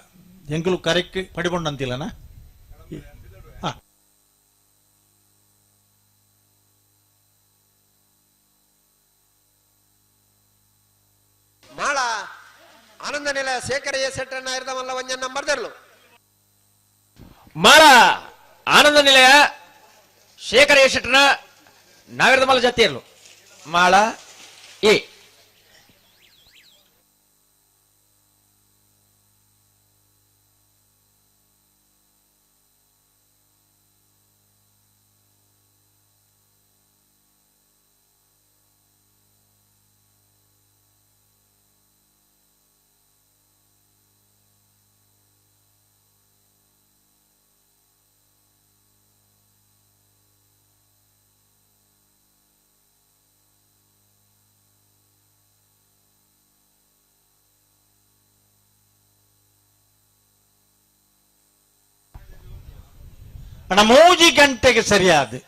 ಎಂಕುಲು ಕರೆಕ್ಟ್ ಪಡಿಕೊಂಡಂತಿಲ್ಲನ. ಮಾಳ ಆನಂದ ನಿಲಯ ಶೇಖರ ಎ ಸೆಟ್ಟಣ್ಣ ಇರ್ದವಲ್ಲ ಒಂಜನ್ ನಂಬರ್ ದರ್ಲು ಮಾಳ ಆನಂದ ನಿಲಯ ಶೇಖರ ಎ ಶೆಟ್ಟನ ನಾವಿರ್ದಮಲ್ಲ ಜಾತಿ ಇರಲು ಮಾಳ ಎ ಅಣ್ಣ 3 ಗಂಟೆಗೆ ಸರಿಯಾದ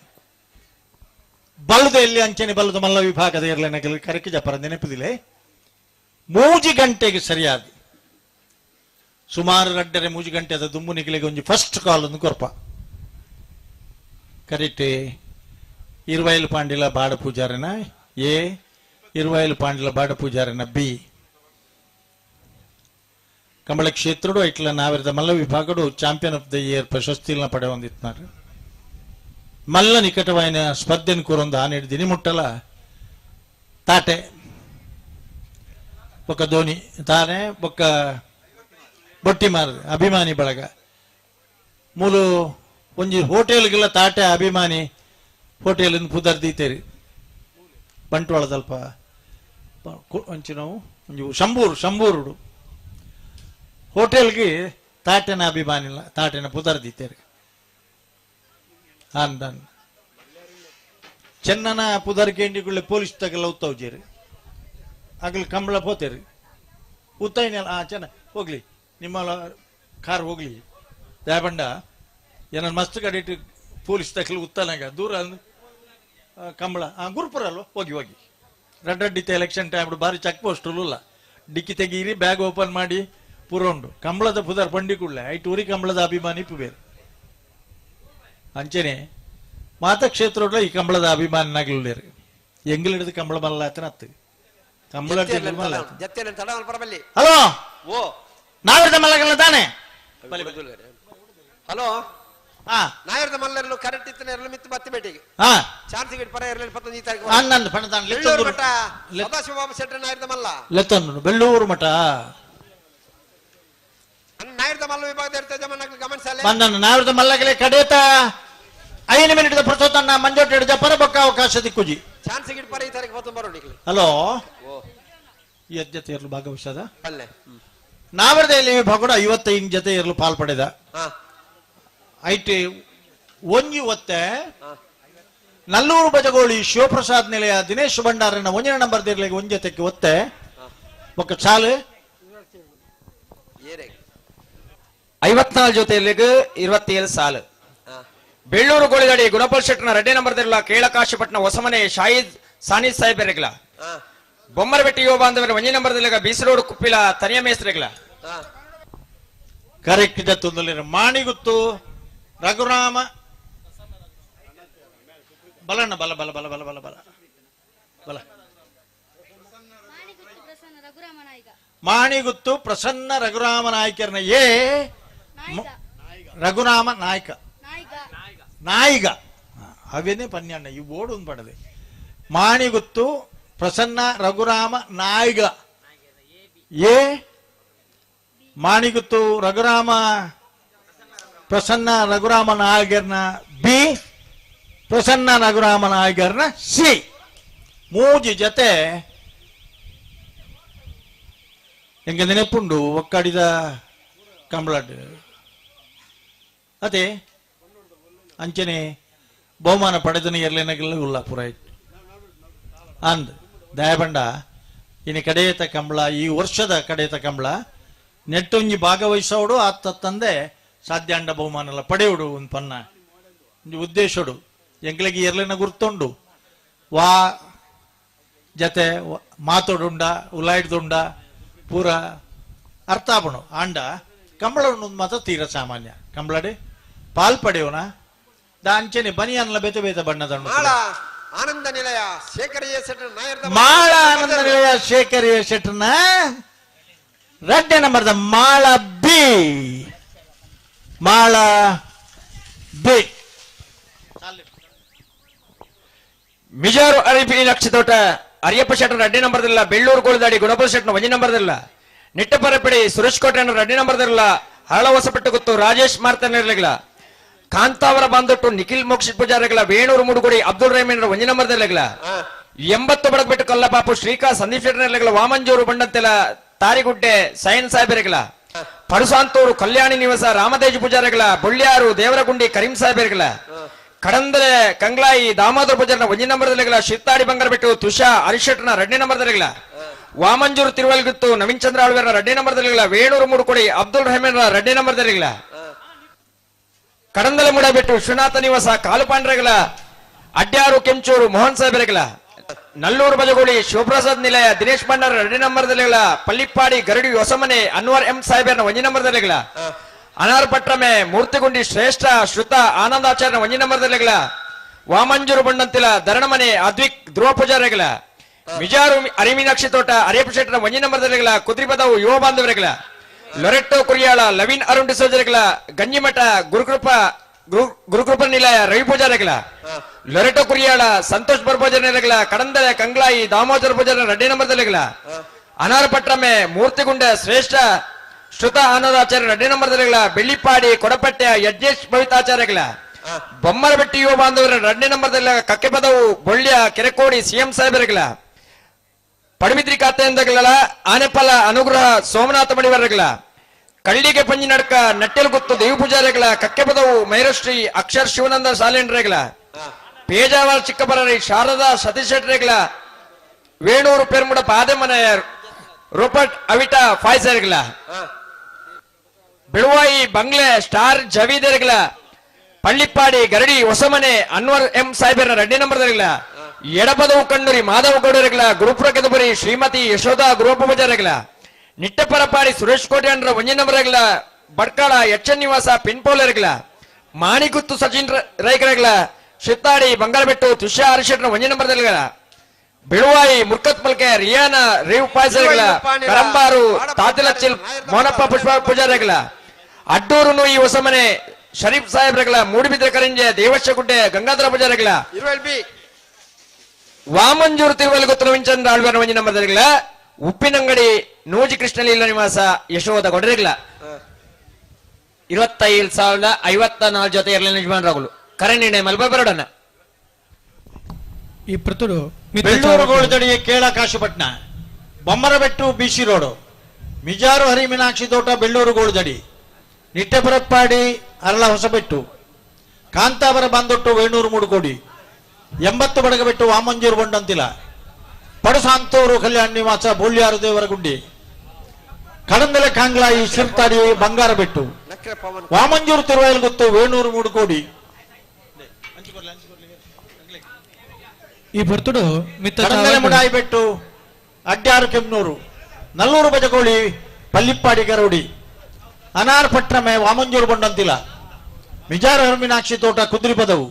ಬಲ್ಲದ ಎಲ್ಲಿ ಅಂಚನೆ ಬಲ್ಲದ ಮಲ್ಲ ವಿಭಾಗದ ಇರಲೇನಗಲಿ ಕರಕಿ ಜಪರ ನೆನಪುದಿಲ್ಲ. 3 ಗಂಟೆಗೆ ಸರಿಯಾದ ಸುಮಾರು 2.5 3 ಗಂಟೆ ಅದ ದುಂಬು ನಿಗಲಿಗೆ ಒಂಜಿ ಫಸ್ಟ್ ಕಾಲ್ ಒಂದು ಕೊರ್ಪ ಕರೆಕ್ಟ್. ಇರುವೈಲು ಪಾಂಡಿಲ ಬಾಡ ಪೂಜಾರಿನ ಎ, ಇರುವೈಲು ಪಾಂಡಿಲ ಬಾಡ ಪೂಜಾರಿನ ಬಿ. ಕಂಬಳ ಕ್ಷೇತ್ರಡು ಇಟ್ಲ ನಾವಿರದ ಮಲ್ಲ ವಿಭಾಗಡು ಚಾಂಪಿಯನ್ ಆಫ್ the year ಪ್ರಶಸ್ತಿನ ಪಡೆ ಹೊಂದಿತ್ನಾರು. ಮಲ್ಲ ನಿಕಟವಾಯಿನ ಸ್ಪರ್ಧೆನ ಕೂರೊಂದು ಆನೇಡು ದಿನಿ ಮುಟ್ಟಲ ತಾಟೆ ಬೊಕ್ಕ ಧೋನಿ ತಾನೆ ಬೊಕ್ಕ ಬೊಟ್ಟಿ ಮಾರ ಅಭಿಮಾನಿ ಬಳಗ ಮೂಲು ಒಂಜಿ ಹೋಟೆಲ್ಗೆಲ್ಲ ತಾಟೆ ಅಭಿಮಾನಿ ಹೋಟೆಲ್ ಪುದರ್ ದೀತೇರಿ ಬಂಟ್ವಾಳದಲ್ಪ ಒಂಚಿ ನಾವು ಒಂಜಿ ಶಂಬೂರು ಶಂಬೂರುಡು ಹೋಟೆಲ್ಗೆ ತಾಟೆನ ಅಭಿಮಾನಿಲ್ಲ ತಾಟೆನ ಪುದರ್ ದೀತೇರಿ. ಅಂದನ್ ಚೆನ್ನನ ಪುದರ್ ಕೇಂಡಿಗುಳ್ಳೆ ಪೊಲೀಸ್ ತಗಲ್ಲ ಉತ್ತವಜೇರಿ ಆಗಲಿ ಕಂಬಳ ಪೋತೇರಿ ಉತ್ತೈನಲ್ಲ. ಆ ಚೆನ್ನ ಹೋಗ್ಲಿ ನಿಮ್ಮ ಕಾರ್ ಹೋಗ್ಲಿ ದಯಬಂಡ ಏನೋ ಮಸ್ತ್ ಕಡೆ ಇಟ್ಟು ಪೊಲೀಸ್ ತಗಲು ಉತ್ತನಾಗ ದೂರ ಕಂಬಳ ಗುರುಪುರ ಅಲ್ವ ಹೋಗಿ ಹೋಗಿ ರಡ್ಡಡ್ಡಿತ್ತ ಎಲೆಕ್ಷನ್ ಟೈಮ್ ಭಾರಿ ಚೆಕ್ ಪೋಸ್ಟ್ ಅಲ್ಲ ಡಿಕ್ಕಿ ತೆಗೀರಿ ಬ್ಯಾಗ್ ಓಪನ್ ಮಾಡಿ ಪೂರ ಉಂಡು ಕಂಬಳದ ಪುದರ್ ಬಂಡಿ ಕೂಡಲೇ ಐಟು ಊರಿ ಕಂಬಳದ ಅಭಿಮಾನಿ ಪುಬೇರು. ಅಂಚನೆ ಮಾತಾ ಕ್ಷೇತ್ರ ಈ ಕಂಬಳದ ಅಭಿಮಾನಿನಾಗಲಿರಿ ಎಂಗ್ಲಿಡಿದ ಕಂಬಳ ಮಲ್ಲ ಆತನ ಅತ್ತು ಕಂಬಳ ಹಲೋ ಓ ನಾವಿರದ ಮಲ್ಲಗಲ್ಲ ತಾನೆ. ಹಲೋ ನಾಯರ್ದ ಮಲ್ಲರ್ಲು ಕರೆಕ್ಟ್ ಇತ್ತನ ಎರಲು ಮಿತ್ತು ಬತ್ತಿ ಬೇಟಿಗೆ ಚಾನ್ಸ್ ಗಿಟ್ ಪರ ಎರಲು 25 ತಾರೀಕು ಅನ್ನಂದು ಪಣದಾನ ಬೆಳ್ಳೂರು ಮಠ ಸದಾಶಿವ ಬಾಬು ಶೆಟ್ಟರ್ ನಾಯರ್ದ ಮಲ್ಲ ಲೆತ್ತನ್ನು ಬೆಳ್ಳೂರು ಮಠ ನಾಯರ್ದ ಮಲ್ಲ ವಿಭಾಗದ ಇರ್ತ ಜಮನಕ್ಕೆ ಗಮನಿಸಲೆ ಬಂದನು ನಾಯರ್ದ ಮಲ್ಲಗಲೆ ಕಡೇತ 5 ಮಿನಿಟ್ the ಪ್ರಚೋದನ ಮಂಜೋಟ ಹಿಡಿದ ಪರಬಕ್ಕ ಅವಕಾಶ ದಿಕ್ಕುಜಿ ಚಾನ್ಸ್ ಗಿಟ್ ಪರ ಈ ತಾರೀಕು ಬತ್ತು ಬರೋಣಿಗೆ. ಹಲೋ ಈ ಜೊತೆ ಇರಲು ಭಾಗವಹಿಸದ ಅಲ್ಲೇ ನಾವರ್ದ ಇಲ್ಲಿ ವಿಭಾಗ 55 ಜೊತೆ ಇರಲು ಪಾಲ್ಪಡೆದ ಐಟಿ ಒಂಜಿ ಒತ್ತೆ ನಲ್ಲೂರು ಬಜಗೋಳಿ ಶಿವಪ್ರಸಾದ್ ನಿಲಯ ದಿನೇಶ್ ಭಂಡಾರನ ಒಂಜಿನ ನಂಬರ್ ದಿರ್ಲಿಗೆ ಒಂಜಿ ಜೊತೆಗೆ ಒತ್ತೆ ಒಕ್ಕ ಚಾಲು 54 ಜೊತೆಯಲ್ಲಿಗೆ 27 ಸಾಲು. ಬೆಳ್ಳೂರು ಗೋಳಿದಡಿ ಗುಣಪಾಲ್ ಶೆಟ್ಟನ ರೆಡ್ಡಿ ನಂಬರ್ ದಿರಲ ಕೇಳಕಾಶಿಪಟ್ಟಣ ಹೊಸಮನೆ ಶಾಹಿದ್ ಸಾನಿ ಸಾಹೇಬರಿಗಲ ಬೊಮ್ಮರಬೆಟ್ಟಿ ಯುವ ಬಾಂಧವರ ಒಂಜಿ ನಂಬರ್ ದಿರ್ಲಿಗ ಬೀಸರೋಡು ಕುಪ್ಪಿಲ ತನಿಯ ಮೇಸ್ತ್ರಿಗಲ ಕರೆಕ್ಟ್ ಜತ್ತೊಂದು ಮಾಣಿಗುತ್ತು ರಘುರಾಮ ಬಲಣ್ಣ ಬಲ ಬಲ ಬಲ ಬಲ ಬಲ ಬಲ ಬಲ ಮಾಣಿಗುತ್ತು ಪ್ರಸನ್ನ ರಘುರಾಮ ನಾಯಕರನ ಎ ರಘುರಾಮ ನಾಯಕ ನಾಯಿಗ ಅವೇನೇ ಪನ್ಯಣ್ಣ ಈ ಬೋರ್ಡ್ ಒಂದು ಪಡದೆ ಮಾಣಿಗುತ್ತು ಪ್ರಸನ್ನ ರಘುರಾಮ ನಾಯಿಗ ಎ ಮಾಣಿಗುತ್ತು ರಘುರಾಮ ಪ್ರಸನ್ನ ರಘುರಾಮ ನಾಯಕರ್ನ ಬಿ ಪ್ರಸನ್ನ ರಘುರಾಮ ನಾಯಕರ್ನ ಸಿ ಮೂಜಿ ಜೊತೆ ಎಂಗೆ ನೆನಪುಂಡು ಒಕ್ಕಡಿದ ಕಂಬಳಡ್ ಅದೇ ಅಂಚನೆ ಬಹುಮಾನ ಪಡೆದನ ಎರ್ಲೇನಗೆಲ್ಲ ಉಲ್ಲಾಪುರ ಆಯ್ತು ಅಂದ್ ದಯಬಂಡ ಇನ್ನು ಕಡೆಯತ ಕಂಬಳ ಈ ವರ್ಷದ ಕಡೆಯತ ಕಂಬಳ ನೆಟ್ಟೊಂಜಿ ಭಾಗವಹಿಸೋಡು ಆತ ತಂದೆ ಸಾಧ್ಯಾಂಡ ಬಹುಮಾನಲ್ಲ ಪಡೆಯೋಡು ಒಂದು ಪನ್ನ ಒಂಜಿ ಉದ್ದೇಶೋಡು ಎಂಕ್ಲೆಗೆ ಎರ್ಲೆನ ಗುರ್ತುಂಡು ವಾ ಜತೆ ಮಾತೋಡುಂಡ ಉಲಾಯ್ದುಂಡ ಪೂರ ಅರ್ಥ ಆಪಣು ಆಂಡ ಕಂಬಳ ಉಂಡು ಮಾತ್ರ ತೀರ ಸಾಮಾನ್ಯ ಕಂಬಳಡೆ ಪಾಲ್ ಪಡೆಯೋಣ ದಾಂಚನೆ ಬನಿಯನ್ಲ ಬೇತೆ ಬೇತೆ ಬಣ್ಣದ ಮಾಳ ಆನಂದ ನಿಲಯ ಶೇಖರ ಶೆಟ್ಟರ್ ನಾಯರ್ದ ಮಾಳ ಆನಂದ ನಿಲಯ ಶೇಖರ ಶೆಟ್ಟರ್ನ ರಡ್ಡೆ ನಂಬರ್ದ ಮಾಳ ಬಿ ಮಾಳ ಬಿ ಮಿಜಾರು ಅರಿಪಿ ಲಕ್ಷದೋಟ ಅರಿಯಪ್ಪ ಶೆಟ್ಟರ್ ರಡ್ಡೆ ನಂಬರ್ದಿಲ್ಲ ಬೆಳ್ಳೂರು ಗೋಳದಾಡಿ ಗುಣಪಾಲ್ ಶೆಟ್ಟರ್ ಒಂಜಿ ನಂಬರ್ದಿಲ್ಲ ನಿಟ್ಟಪರಪಡಿ ಸುರೇಶ್ ಕೋಟೆ ರಡ್ಡೆ ನಂಬರ್ದಿಲ್ಲ ಹರಳ ಹೊಸಪೆಟ್ಟು ಗೊತ್ತು ರಾಜೇಶ್ ಮಾರ್ತನಿರ್ಲಿಲ್ಲ ಕಾಂತಾವರ ಬಾಂಧೊಟ್ಟು ನಿಖಿಲ್ ಮೋಕ್ಷಿತ್ ಪೂಜಾರಿಗಳ ವೇಣೂರು ಮುಡುಗುಡಿ ಅಬ್ದುಲ್ ರೆಹಮಾನ್ ಒಂಜಿ ನಂಬರ್ದಿರ್ಲಿಲ್ಲ 80 ಬಡಗ್ಬಿಟ್ಟು ಕಲ್ಲಪಾಪು ಶ್ರೀಕಾ ಸಂದೀಪ್ ಶೆಟ್ಟರ್ನಿರ್ಲಿಲ್ಲ ವಾಮಂಜೂರು ಬಂಡಂತೆಲ ತಾರಿಗುಡ್ಡೆ ಸೈನ್ ಸಾಹೇಬರಿಗಳ ಪಡುಸಾಂತೂರು ಕಲ್ಯಾಣಿ ನಿವಾಸ ರಾಮತೇಜ್ ಪೂಜಾರಿಗಳ ಬೊಳ್ಳ್ಯಾರು ದೇವರಗುಂಡಿ ಕರೀಂ ಸಾಹೇಬರಿಗಳ ಕಡಂದಲೆ ಕಂಗ್ಲಾಯಿ ದಾಮೋದರ ಪೂಜಾರನ ಒಂಜಿ ನಂಬರ್ದಲ್ಲಿಗಳ ಶಿರ್ತಾಡಿ ಬಂಗಾರಬೆಟ್ಟು ತುಷಾ ಹರಿಶೆಟ್ಟನ ಎರಡನೇ ನಂಬರ್ದಲ್ಲಿಗಳ ವಾಮಂಜೂರು ತಿರುವಲ್ಗುತ್ತು ನವೀನ್ ಚಂದ್ರ ಆಳ್ವೇರನ ಎರಡನೇ ನಂಬರ್ದಲ್ಲಿಗಳ ವೇಣೂರು ಮೂಡುಕೊಡಿ ಅಬ್ದುಲ್ ರೆಹಮಾನ್ ಎರಡನೇ ನಂಬರ್ದಲ್ಲಿಗಳ ಕಡಂದಲೆ ಮುಡಬಿಟ್ಟು ವಿಶ್ವನಾಥ ನಿವಾಸ ಕಾಲುಪಾಂಡ್ರೆಗಳ Adyar Kenchur Mohan ಸಾಹೇಬರೆಗಳ Nallur Bajagoli Shivaprasad ನಿಲಯ ದಿನೇಶ್ ಭಂಡಾರ 2 ನಂಬರ್ದಲ್ಲಿಗಳ ಪಲ್ಲಿಪ್ಪಾಡಿ ಗರಡಿ ಹೊಸಮನೆ ಅನ್ವರ್ ಎಂ ಸಾಹೇಬರ್ನ 1 ನಂಬರ್ದಲ್ಲಿಗಳ ಅನಾರ್ ಪಟ್ರಮೆ ಮೂರ್ತಿಗುಂಡಿ ಶ್ರೇಷ್ಠ ಶ್ರುತ ಆನಂದಾಚಾರ್ಯನ 1 ನಂಬರ್ದಲ್ಲಿಗಳ ವಾಮಂಜೂರು ಬಣ್ಣಂತಿಲ ಧರಣಮನೆ ಅದ್ವಿಕ್ ಧ್ರುವ ಪೂಜಾರಿಗಳ ಮಿಜಾರು ಅರಿಮೀನಾಕ್ಷಿ ತೋಟ ಅರಿಯಪ್ಪ ಶೆಟ್ಟರ 1 ನಂಬರ್ದಲ್ಲಿಗಳ ಕುದ್ರಿಪದವು ಯುವ ಬಾಂಧವರಿಗಳ ಲೊರೆಟ್ಟೋ ಕುರಿಯಾಳ ಲವೀನ್ ಅರುಣ್ ಡಿಸೋಜರಿಗಳ ಗಂಜಿಮಠ ಗುರುಕೃಪ ನಿಲಯ ರವಿ ಪೂಜಾರಿಗಳ ಲೊರೆಟೋ ಕುರಿಯಾಳ ಸಂತೋಷ್ ಬರ್ಪೂಜಾರಿಗಳ ಕಡಂದಲೆ ಕಂಗ್ಲಾಯಿ ದಾಮೋದರ ಪೂಜಾರಿ 2 ನಂಬರ್ದಲ್ಲಿಗಳ ಅನಾರ್ ಪಟ್ರಮೆ ಮೂರ್ತಿಗುಂಡ ಶ್ರೇಷ್ಠ ಶ್ರುತ ಆನಂದಾಚಾರ್ಯ 2 ನಂಬರ್ದಲ್ಲಿಗಳ ಬೆಳ್ಳಿಪಾಡಿ ಕೊಡಪಟ್ಟೆ ಯಜ್ಞೇಶ್ ಭವಿತಾಚಾರ್ಯಗಳ ಬೊಮ್ಮರಬೆಟ್ಟಿ ಯುವ ಬಾಂಧವರ 2 ನಂಬರ್ದಲ್ಲಿ ಕಕ್ಕೆಪದವು ಬೊಳ್ಳ್ಯ ಕೆರೆಕೋಡಿ ಸಿಎಂ ಸಾಹೇಬರಿಗಳ ಪಡುಬಿದ್ರಿ ಖಾತೆಯಿಂದಗಳ ಆನೆಪಲ ಅನುಗ್ರಹ ಸೋಮನಾಥ ಮಡಿವರಗಳ ಕಳ್ಳಿಗೆ ಪಂಜಿನಡ್ಕ ನಟ್ಟೆಲ್ ಗುತ್ತು ದೇವ ಪೂಜಾರಿಗಳ Kakkepadavu ಮೈರಶ್ರೀ Akshar Shivananda ಸಾಲೇಂಡ್ರೆಗಳ Pejawar ಚಿಕ್ಕಬರರಿ Sharada Satish ಶೆಟ್ಟರೆಗಳ Venur ಪೆರ್ಮುಡ ಪಾದೆಮನೆಯ Rupert ಅವಿಟ ಫಾಯ್ಸರ್ಗಳ Beluvai bungalow star ಜವೀದರ್ಗಳ ಪಳ್ಳಿಪ್ಪಾಡಿ ಗರಡಿ ಹೊಸಮನೆ ಅನ್ವರ್ ಎಂ ಸಾಹೇಬರ 2 ನಂಬರ್ದರ್ಗಳ ಎಡಪದವು ಕಣ್ಣೂರಿ ಮಾಧವ ಗೌಡರುಗಳ ಗುರುಪುರ ಕೆದಬುರಿ ಶ್ರೀಮತಿ ಯಶೋಧ ಗುರುಪ ಪೂಜಾರಿಗಳ ನಿಟ್ಟಪರಪಾಡಿ ಸುರೇಶ್ ಕೋಟ್ಯಾಂಡ್ರ 1 ನಂಬರ್ಗಳ ಬಡ್ಕಾಳ ಎಚ್ ಎನ್ ನಿವಾಸ ಪಿನ್ಪೋಲರ್ಗಳ ಮಾಣಿಗುತ್ತು ಸಚಿನ್ ರೈಕರಗಳ ಶಿತ್ತಾಡಿ ಬಂಗಾರಬೆಟ್ಟು ತುಷ್ಯ ಹರಿಶೆಟ್ರ 1 ನಂಬರ್ದರ್ಗಳ ಬೆಳುವಾಯಿ ಮುರ್ಕತ್ ಮಲ್ಕೆ ರಿಯಾನ ರೇವ್ ಪಾಯ್ಸರ್ಗಳ ಕರಂಬಾರು ತಾತಿಲಚ್ಚಿಲ್ ಮೋನಪ್ಪ ಪುಷ್ಪ ಪೂಜಾರಿಗಳ ಅಡ್ಡೂರು ಈ ಹೊಸಮನೆ ಶರೀಫ್ ಸಾಹೇಬ್ರಗಳ ಮೂಡಿಬಿದ್ರೆ ಕರಿಂಜೆ ದೇವಶ್ಯಗುಡ್ಡೆ ಗಂಗಾಧರ ಪೂಜಾರಿಗಳ ವಾಮಂಜೂರು ತಿರುವಲಗುತ್ತ ನವೀನ್ಚಂದ್ರ ಆಳ್ವಾರ 1 ನಂಬರ್ದರ್ಗಳ ಉಪ್ಪಿನಂಗಡಿ ನೂಜಿ ಕೃಷ್ಣಲೀಲ ನಿವಾಸ ಯಶೋಧ ಕೊಡರಿಗಳ 25,054 ಜೊತೆ ಇರಲಿಲ್ಲ ಯಜಮಾನರಾಗಲು ಕರೆ ನಿರ್ಣಯ ಮಲ್ಬ ಬರೋಣ. ಈ ಪ್ರತುಡು ಬೆಳ್ಳೂರು ಗೋಳದಡಿಯ ಕೇಳ ಕಾಶುಪಟ್ನ ಬೊಮ್ಮರಬೆಟ್ಟು ಬಿಸಿ ರೋಡು ಮಿಜಾರು ಹರಿ ಮೀನಾಕ್ಷಿ ತೋಟ ಬೆಳ್ಳೂರು ಗೋಳದಡಿ ನಿಟ್ಟೆಪರಪ್ಪಾಡಿ ಅರಳ ಹೊಸಬೆಟ್ಟು ಕಾಂತಾವರ ಬಂದೊಟ್ಟು ವೇಣೂರು ಮೂಡುಕೋಡಿ 80 ಬಡಗಬೆಟ್ಟು ವಾಮಂಜೂರು ಬಂಡಂತಿಲ ಪಡಸಾಂತೂರು ಕಲ್ಯಾಣ ನಿವಾಸ ಬೋಳ್ಯಾರು ದೇವರಗುಂಡಿ ಕಡಂದಲೆ ಕಾಂಗ್ಲಾಯಿ ಶಿರ್ತಾಡಿ ಬಂಗಾರಬೆಟ್ಟು ವಾಮಂಜೂರು ತಿರುವಾಯಲಗುತ್ತು ವೇಣೂರು ಮೂಡುಕೋಡಿ. ಈ ಬರ್ತುಡು ಕಡಂದಲೆ ಮುಡಾಯಿಬೆಟ್ಟು ಅಡ್ಯಾರು ಕೆಮ್ನೂರು ನಲ್ಲೂರು ಬಜಗೋಳಿ ಪಲ್ಲಿಪ್ಪಾಡಿ ಗರೋಡಿ ಅನಾರ್ ಪಟ್ರಮೆ ವಾಮಂಜೂರು ಬಂಡಂತಿಲ ಮಿಜಾರ ಹರ್ಮೀನಾಕ್ಷಿ ತೋಟ ಕುದ್ರಿಪದವು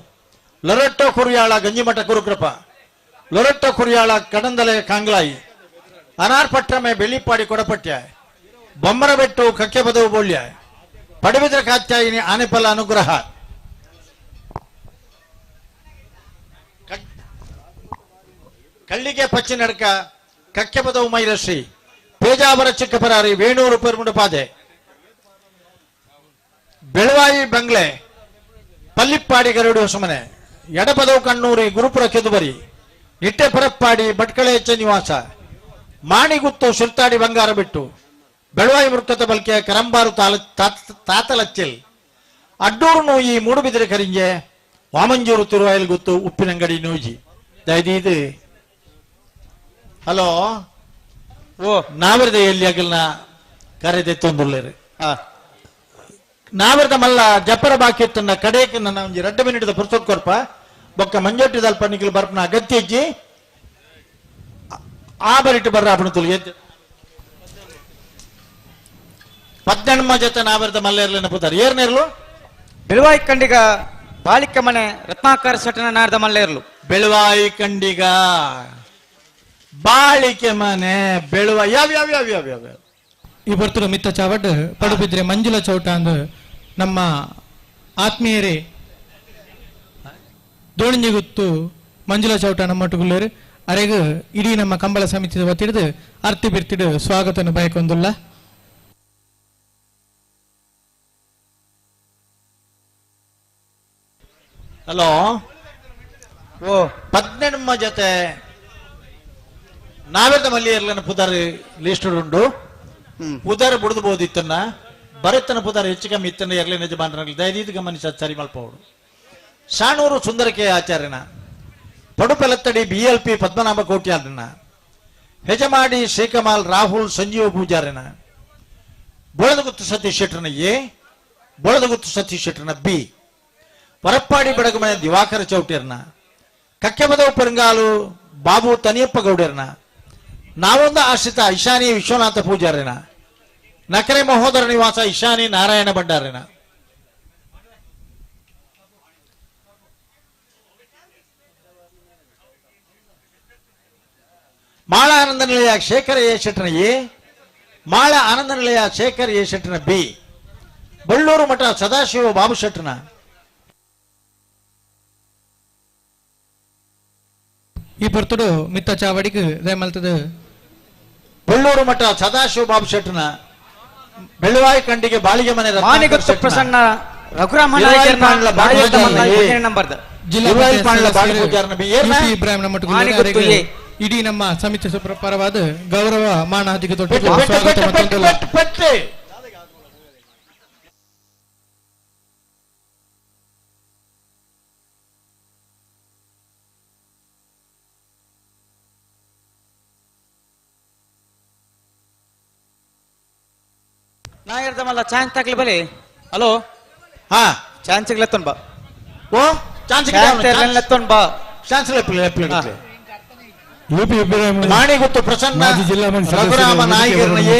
ಲೊರೆಟ್ಟೋ ಕುರಿಯಾಳ ಗಂಜಿಮಠ ಕುರುಕೃಪ ಲೊರೆಟ್ಟೋ ಕುರಿಯಾಳ ಕಡಂದಲೆ ಕಾಂಗ್ಲಾಯಿ ಅನಾರ್ ಪಟ್ರಮೆ ಬೆಳ್ಳಿಪ್ಪಾಡಿ ಕೊಡಪಟ್ಯ ಬೊಮ್ಮರಬೆಟ್ಟು ಕಕ್ಕೆಪದವು ಬೋಳ್ಯ ಪಡಬಿದ್ರ ಕಾತ್ಯಾಯಿನಿ ಆನೆಪಲ ಅನುಗ್ರಹ ಕಳ್ಳಿಗೆ ಪಚ್ಚಿನಡ್ಕ ಕಕ್ಕೆಪದವು ಮೈರಶ್ರೀ ಪೇಜಾವರ ಚಿಕ್ಕಪರಾರಿ ವೇಣೂರು ಪೆರ್ಮುಡಪಾದೆ ಬೆಳವಾಯಿ ಬಂಗ್ಲೆ ಪಲ್ಲಿಪ್ಪಾಡಿ ಗರುಡಿ ಹೊಸಮನೆ ಎಡಪದವು ಕಣ್ಣೂರಿ ಗುರುಪುರ ಕೆದುಬರಿ ನಿಟ್ಟೆ ಪರಪ್ಪಾಡಿ ಭಟ್ಕಳೆ ಎಚ್ಚ ನಿವಾಸ ಮಾಣಿಗುತ್ತು ಶಿರ್ತಾಡಿ ಬಂಗಾರ ಬಿಟ್ಟು ಬೆಳವಾಯಿ ಮೃಕ್ಕತ ಬಲ್ಕೆ ಕರಂಬಾರು ತಾತಲಚ್ಚಿಲ್ ಅಡ್ಡೂರು ನೋಯಿ ಮೂಡುಬಿದಿರೆ ಕರಿಂಜೆ ವಾಮಂಜೂರು ತಿರುವಾಯಲ್ಗುತ್ತು ಉಪ್ಪಿನಂಗಡಿ ನೂಜಿ ದಯದೀದು. ಹಲೋ ಓ ನಾವರದ ಎಲ್ಲಿ ಅಗಲ್ನ ಕರೆದೆತ್ತೊಂದುಳ್ಳೇರು ನಾವರದ ಮಲ್ಲ ಜಪ್ಪರ ಬಾಕಿ ಇತ್ತನ್ನ ಕಡೆಗೆ ನನ್ನ ಒಂಜಿ 2 ಮಿನಿಟ್ ಪುಸ್ತಕ ಕೊರ್ಪ ಬೊಕ್ಕ ಮಂಜೊಟ್ಟಿದಲ್ಪ ನಿಖಿಲ್ ಬರ್ಪನ ಅಗತ್ಯ ಇಜ್ಜಿ ಆ ಬರಿಟ್ಟು ಬರ್ರ ಅಪ್ಪಣ ತುಲಿ 18 ಜೊತೆ ನಾವರದ ಮಲ್ಲ ಇರ್ಲಿನ ಪುತಾರ ಏರ್ನೇರ್ಲು ಬೆಳುವಾಯಿ ಕಂಡಿಗ ಬಾಳಿಕ ಮನೆ ರತ್ನಾಕರ ಶೆಟ್ಟನ ನಾರದ ಮಲ್ಲೇರ್ಲು. ಬೆಳುವಾಯಿ ಕಂಡಿಗ ಬಾಳಿಕೆ ಮನೆ ಬೆಳುವ ಯಾವ ಯಾವ ಯಾವ ಯಾವ ಯಾವ ಈ ಬರ್ತುಡು ಮಿತ್ತ ಚಾವಡ್ ಪಡುಬಿದ್ರೆ ಮಂಜುಳ ಚೌಟ ಅಂದು ನಮ್ಮ ಆತ್ಮೀಯರೇ ದೋಣಿಂಜಿಗುತ್ತು ಮಂಜುಳ ಚೌಟ ನಮ್ಮೊಟ್ಟುಗುಳ್ಳೇರು ಅರೆಗು ಇಡೀ ನಮ್ಮ ಕಂಬಳ ಸಮಿತಿದ ವತಿಡ್ದು ಅರ್ತಿ ಬಿರ್ತಿಡು ಸ್ವಾಗತನ ಬಯಕೊಂದುಲ್ಲ. ಹಲೋ ಓ 18 ಜೊತೆ ನಾವೆಲ್ಲ ಮಲ್ಲಿ ಇರ್ಲನ ಪುದಾರ್ ಲಿಸ್ಟ್ ಉಂಡು ಪುದಾರ್ ಬುಡ್ದು ಬೋದು ಇತ್ತನ್ನ ಬರೆತನ ಪುದಾರ್ ಹೆಚ್ಚು ಕಮ್ಮಿ ಇತ್ತನ್ನ ಎರ್ಲಿನ ಯಜಮಾನರಲ್ಲಿ ದಯದೀದು ಗಮನಿಸ ಸರಿ ಮಲ್ಪವಡು. ಶಾಣೂರು ಸುಂದರಕೆ ಆಚಾರ್ಯನ ಪಡುಪೆಲತ್ತಡಿ B L P Padmanabha ಕೋಟ್ಯಾರ್ನ ಹೆಜಮಾಡಿ ಶ್ರೀಕಮಾಲ್ ರಾಹುಲ್ ಸಂಜೀವ ಪೂಜಾರಿನ ಬೋಳದಗುತ್ತು ಸತೀಶ್ ಶೆಟ್ಟರ್ನ ಎ ಬೋಳದಗುತ್ತು ಸತೀಶ್ ಶೆಟ್ಟರ್ನ ಬಿ ಪರಪ್ಪಾಡಿ ಬಡಗಮನೆ ದಿವಾಕರ ಚೌಟ್ಯರ್ನ ಕಕ್ಕೆಬದವು ಪೆರಂಗಾಲು ಬಾಬು ತನಿಯಪ್ಪ ಗೌಡರ್ನ ನಾವೊಂದು ಆಶ್ರಿತ ಇಶಾನಿ ವಿಶ್ವನಾಥ ಪೂಜಾರಿನ ನಕರೆ ಮಹೋದರ ನಿವಾಸ ಇಶಾನಿ ನಾರಾಯಣ ಭಂಡಾರಿನ. ಮಾಳ ಆನಂದ ನಿಲಯ ಶೇಖರ ಎ ಶೆಟ್ಟನ ಎ, ಮಾಳ ಆನಂದ ನಿಲಯ ಶೇಖರ್ ಎ ಶೆಟ್ಟನ ಬಿ, ಬಳ್ಳೂರು ಮಠ ಸದಾಶಿವ ಬಾಬು ಶೆಟ್ಟನ. ಈ ಪೊರ್ತುಡು ಮಿತ್ತ ಚಾವಡಿಗೆ ದಯಮಲ್ತದ ಬಳ್ಳೂರು ಮಠ ಸದಾಶಿವ ಬಾಬು ಶೆಟ್ಟನ ಬೆಳುವಾಯಿ ಕಂಡಿಗೆ ಬಾಳಿಗೆ ಮನೆ ಮಾನಿಗುತ್ತು ಪ್ರಸನ್ನ ರಘುರಾಮ ನಂಬರ್ ಇಡೀ ನಮ್ಮ ಸಮಿತಿ ಪರವಾದ ಗೌರವ ಮಾನಾದಿಗೆ ತೊಟ್ಟು ಸ್ವಾಗತ. ನಾಯರ್ದಮಲ್ಲ ಚಾನ್ಸ್ ತಗ್ಲಿ ಬಲಿ. ಹಲೋ, ಹಾ ಚಾನ್ಸ್ ಲೆತ್ತೊನ್ ಬಾ. ಓ ಚಾನ್ಸ್ ಲೆತ್ತೊನ್ ಬಾ. ಚಾನ್ಸ್ ಮಾಣಿಗುತ್ತು ಪ್ರಸನ್ನ ರಘುರಾಮ ನಾಯಿಗರ್ನ ಎ,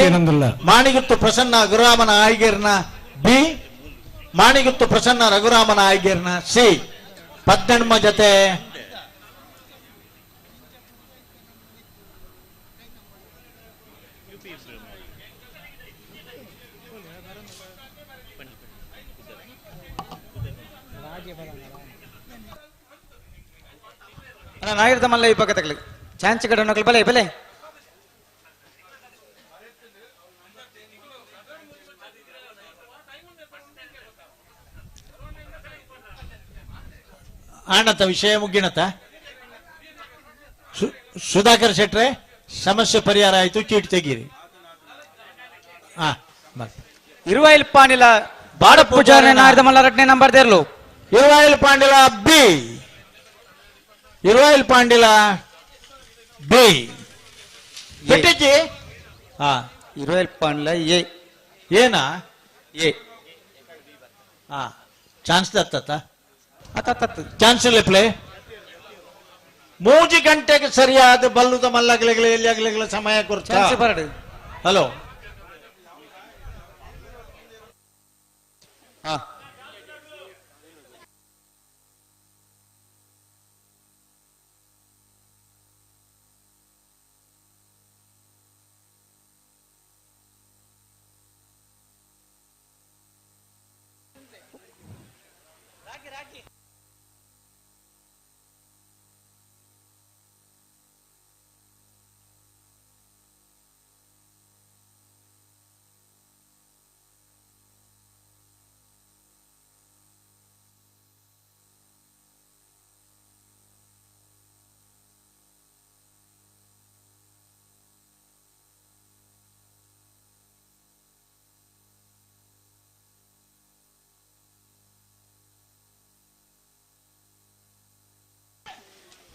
ಮಾಣಿಗುತ್ತು ಪ್ರಸನ್ನ ರಘುರಾಮ ನಾಯಿಗರ್ನ ಬಿ, ಮಾಣಿಗುತ್ತು ಪ್ರಸನ್ನ ರಘುರಾಮ ನಾಯಿಗರ್ನ ಸಿ. ಪದ್ದಣ್ಮ ಜೊತೆ ನಾಯಿರ್ದಮಲ್ಲ ಈ ಪಕ್ಕ ತಗ್ಲಿ ಚಾನ್ಸ್ ಕಡೆ ನಕಲ್ ಬಲೆ ಬಲೆ. ಆಣತ ವಿಷಯ ಮುಗ್ಗಿಣತ. ಸುಧಾಕರ್ ಶೆಟ್ರೆ ಸಮಸ್ಯೆ ಪರಿಹಾರ ಆಯ್ತು, ಚೀಟ್ ತೆಗೀರಿ. ಇರುವಾಯಿಲ್ ಪಾಂಡಿಲ ಬಾಡ ಪೂಜಾರಿ ನಾಯಿರ್ದಮಲ್ಲ ರಡ್ನೇ ನಂಬರ್ ದೇರ್ಲು. ಇರುವಾಯಿಲ್ ಪಾಂಡಿಲ ಬಿ, ಇರುವಾಯಿಲ್ ಪಾಂಡಿಲ ಬಿ ಬೆಟ್ಟಿಜಿ. ಹಾ ಇರುವಾಯಿಲ್ ಪಾಂಡಿಲ ಎ ಏನಾ ಎ. ಹಾ ಚಾನ್ಸ್ ದತ್ತ ಚಾನ್ಸ್ ಇಲ್ಲ ಪ್ಲೇ. 3 ಗಂಟೆಗೆ ಸರಿಯಾದ ಬಲ್ಲುದ ಮಲ್ಲಗಲೆಗಳ ಎಲ್ಲಿ ಆಗಲೆಗಳ ಸಮಯ ಕೊಡ್ತಾ. ಹಲೋ, ಹಾ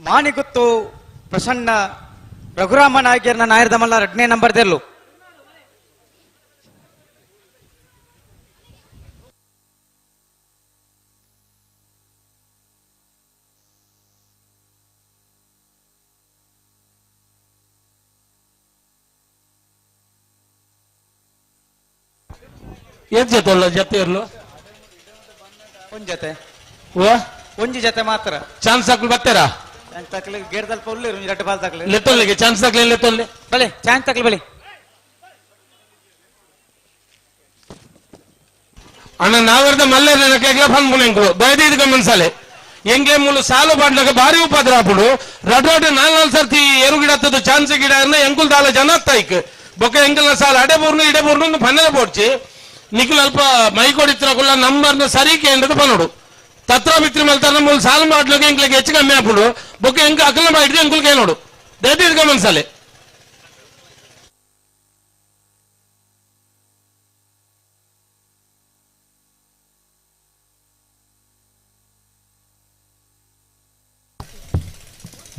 ಮಾಣಿಗುತ್ತು ಪ್ರಸನ್ನ ರಘುರಾಮ ನಾಯಕರ್ನ ನಾಯರ್ದಮಲ್ಲ ರಡ್ನೇ ನಂಬರ್ ದೇರ್ಲು. ಏನ್ ಜೊತೆ ಉಳ್ಳ ಜೊತೆ ಇರ್ಲು? ಒಂದ್ ಜೊತೆ. ಓ ಒಂಜಿ ಜೊತೆ ಮಾತ್ರ. ಚಾನ್ಸ್ ಹಾಕ್ಲು ಬರ್ತೀರಾ? ಚಾನ್ಸ್ ಹಾಕ್ಲಿ ಗೇರ್ದಲ್ಪ ಉಳ್ಳಿರು ರಡ್ಡು ಬಾಲ್ ತಾಕ್ಲಿ. ಲೆತ್ತೊಲ್ಲಿಗೆ ಚಾನ್ಸ್ ಹಾಕ್ಲಿ ಲೆತ್ತೊಲ್ಲಿ. ಬಲೆ ಚಾನ್ಸ್ ಹಾಕ್ಲಿ ಬಲೆ. ಅಣ್ಣ ನಾವೆರ್ದ ಮಲ್ಲೇರ್ನ ಫನ್ ದಯದೀದ್ ಗಮನಿಸಾಲೆ ಎಂಗೆ ಮೂಲು ಸಾಲು ಬಾಡ್ಲಾಗ ಭಾರಿ ಉಪದ್ರ ಆಪುಡು ರಡ್ ರಡ್ ನಾಲ್ ನಾಲ್ ಸರ್ತಿ ಎರು ಗಿಡ ಹತ್ತದು ಚಾನ್ಸ್ ಗಿಡ ಎಂಕುಲ್ ದಾಲ ಜನ ಹತ್ತಾಯ್ಕ್ ಬೊಕ್ಕ ಎಂಕಲ್ನ ಸಾಲ ಅಡೆ ಬೋರ್ನು ಇಡೆ ಬೋರ್ನು ಪನ್ನೆದ ಬೋಡ್ಚಿ ನಿಖಿಲ್ ಅಲ್ಪ ಮೈಕೊಡಿತ್ರ ನಂಬರ್ನ ಸರಿ ಕೇಂದ್ರದ ಪನೋಡು ತತ್ರ ಮಿತ್ರ ಮಲ್ತಾರ ಮೂಲು ಸಾಲು ಮಾಡ್ಲಾಗ ಎಂಕ್ಲಿಗೆ ಹೆಚ್ಚು ಕಮ್ಮಿ ಆಪುಡು ಬೊಕ್ಕ ಎಂಕ ಅಕಲ ಮಾಡಿದ್ರೆ ಎಂಕುಲ್ ಕೇನೋಡು ದಯದೀದ್ ಗಮನಿಸಾಲೆ.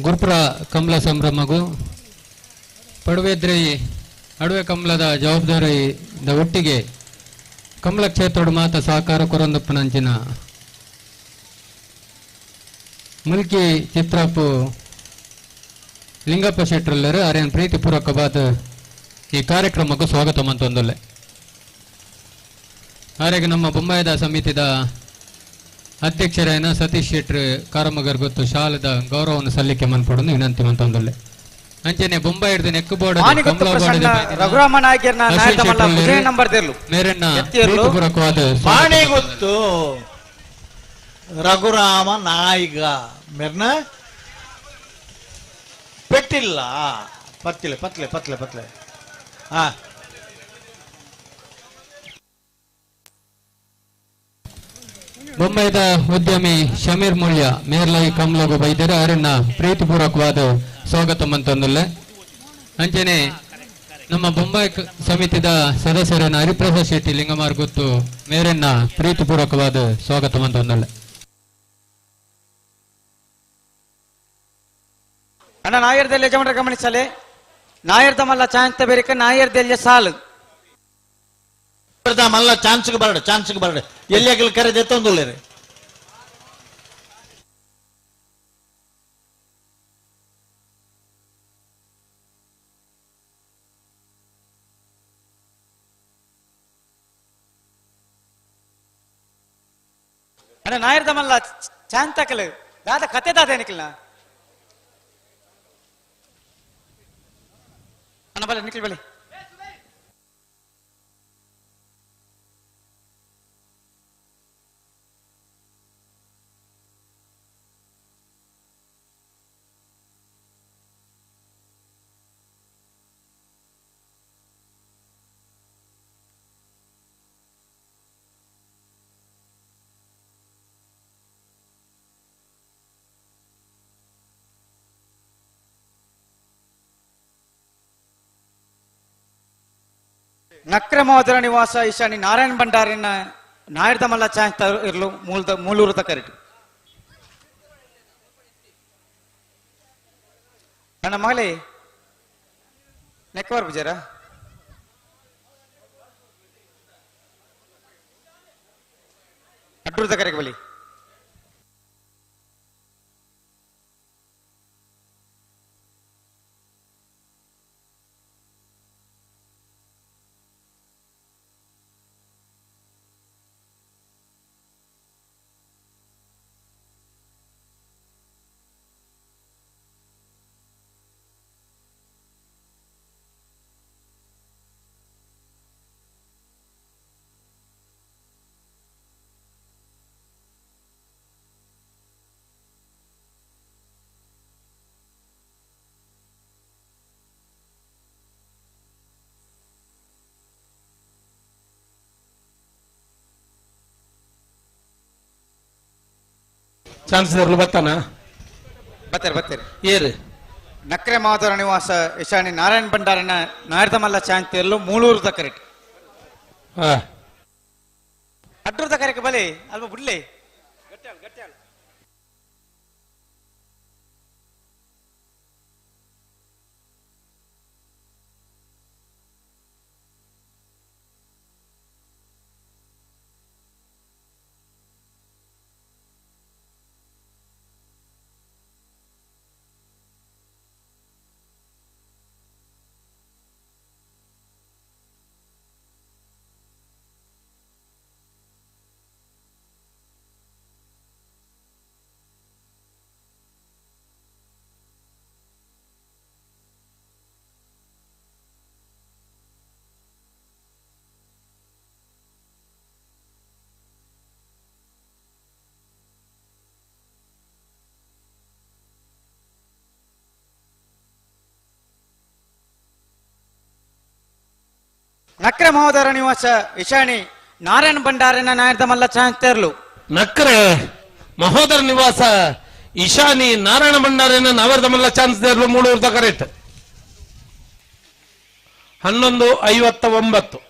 ಗುರುಪುರ ಕಮಲ ಸಂಭ್ರಮಗೂ ಪಡುವೆದ್ರಿ ಅಡುವೆ ಕಮಲದ ಜವಾಬ್ದಾರಿದ ಒಟ್ಟಿಗೆ ಕಮಲ ಕ್ಷೇತ್ರದ ಮಾತ ಸಹಕಾರ ಕೊರಂದಪ್ಪನಂಚಿನ ಮುಲ್ಕಿ ಚಿತ್ರಪ್ಪು ಲಿಂಗಪ್ಪ ಶೆಟ್ಟರಲ್ಲರು ಅರೇನ್ ಪ್ರೀತಿಪೂರ್ವಕವಾದ ಈ ಕಾರ್ಯಕ್ರಮಕ್ಕೂ ಸ್ವಾಗತ ಮಂತೊಂದುಲ್ಲೆ. ಆರೆಗೆ ನಮ್ಮ ಬೊಂಬಾಯಿದ ಸಮಿತಿದ ಅಧ್ಯಕ್ಷರಾಯನ ಸತೀಶ್ ಶೆಟ್ರು ಕಾರಮಗರ್ ಗೊತ್ತು ಶಾಲದ ಗೌರವವನ್ನು ಸಲ್ಲಿಕೆ ಮನ್ಪೊಡೊಂದು ವಿನಂತಿ ಮಂತೊಂದುಲ್ಲೆ. ಅಂಚನೆ ಬೊಂಬಾಯಿ ಹಿಡಿದು ನೆಕ್ ಬೋರ್ಡ್ ರಘುರಾಮ ನಾಯ್ಕರ್ನ ನಂಬರ್ ಪ್ರೀತಿಪೂರ್ವಕವಾದ ಮಾಣಿಗುತ್ತು ರಘುರಾಮ ನಾಯಿಗ ಮೆರ್ನ ಪೆಟ್ಟಿಲ್ಲ ಪತ್ತಿಲೆ ಪತ್ಲೆ ಪತ್ಲೆ ಪತ್ಲೆ ಹಾ. ಬೊಂಬೈದ ಉದ್ಯಮಿ ಶಮೀರ್ ಮೂಲ್ಯ ಮೇರ್ಲೈ ಕಮ್ಲಗು ಬೈದರೆ ಅವರನ್ನ ಪ್ರೀತಿಪೂರ್ವಕವಾದ ಸ್ವಾಗತ ಮಂತೊಂದುಲ್ಲೆ. ಅಂಚನೆ ನಮ್ಮ ಬೊಂಬಾಯಿ ಸಮಿತಿದ ಸದಸ್ಯರನ್ನ ಹರಿಪ್ರಸಾದ್ ಶೆಟ್ಟಿ ಲಿಂಗಮಾರ್ ಗುತ್ತು ಮೇರನ್ನ ಪ್ರೀತಿಪೂರ್ವಕವಾದ ಸ್ವಾಗತ ಮಂತೊಂದುಲ್ಲೆ. ಅಣ್ಣ ನಾಯರ್ದಲ್ಲಿ ಯಜಮಾನರ ಗಮನಿಸಲೆ ನಾಯರ್ದ ಮಲ್ಲ ಚಾನ್ಸ್ ಬೇರೆ ನಾಯರ್ದಲ್ಲಿ ಸಾಲು ಮಲ್ಲ ಚಾನ್ಸ್ಗೆ ಬರಡು ಚಾನ್ಸ್ಗೆ ಬರಡು ಎಲ್ಲಿ ಕರೆದೆ ತೊಂದುಲ್ಲೇರಿ. ಅಣ್ಣ ನಾಯರ್ದ ಮಲ್ಲ ಚಾನ್ಸ್ ತಕಲು ದಾದ ಕತೆ ದಾದ ನಿಖಿಲ್ನ ಅಣ್ಣ ಬಲೆ ನಿಖಿಲ್ ಬಲೆ. ನಕ್ರಮೋದರ ನಿವಾಸ ಈಶಾನಿ ನಾರಾಯಣ ಭಂಡಾರಿನ ನಾಯರ್ದ ಮಲ್ಲ ಚಾನ್ಸ್ ಇರಲು ಮೂಲದ ಮೂಲೂರದ ಕರೆಕ್ಟ್. ನನ್ನ ಮಗಳೇ ನೆಕ್ವರ್ ಬಿಜಾರ ಅಡ್ಡೂರದ ಕರೆಗೆ ಬಲಿ. ಚಾನ್ಸ್ ಬರ್ತಾನ ಬರ್ತಾರೆ ಬರ್ತಾರೆ ಏರು ನಕ್ರೆ ಮಾಧವರ ನಿವಾಸ ಈಶಾನಿ ನಾರಾಯಣ ಭಂಡಾರನ ನಾಯರ್ದ ಮಲ್ಲ ಚಾನ್ಸ್ ಇರಲು ಮೂಲೂರದ ಕರೆಕ್ಟ್. ಅಡ್ಡೂರದ ಕರೆಕ್ಟ್ ಬಲೆ ಅಲ್ಪ ಬಿಡ್ಲೆ. ನಕ್ರೆ ಮಹೋದರ ನಿವಾಸ ಇಶಾಣಿ ನಾರಾಯಣ ಭಂಡಾರನ ನಾಯರ್ದ ಮಲ್ಲ ಚಾನ್ಸ್ ತೇರ್ಲು. ನಕ್ರೆ ಮಹೋದರ ನಿವಾಸ ಇಶಾನಿ ನಾರಾಯಣ ಭಂಡಾರನ ನಾವರ್ದ ಮಲ್ಲ ಚಾನ್ಸ್ ತೇರ್ಲು ಮೂಡೂರ್ದ ಕರೆಕ್ಟ್. 11:59.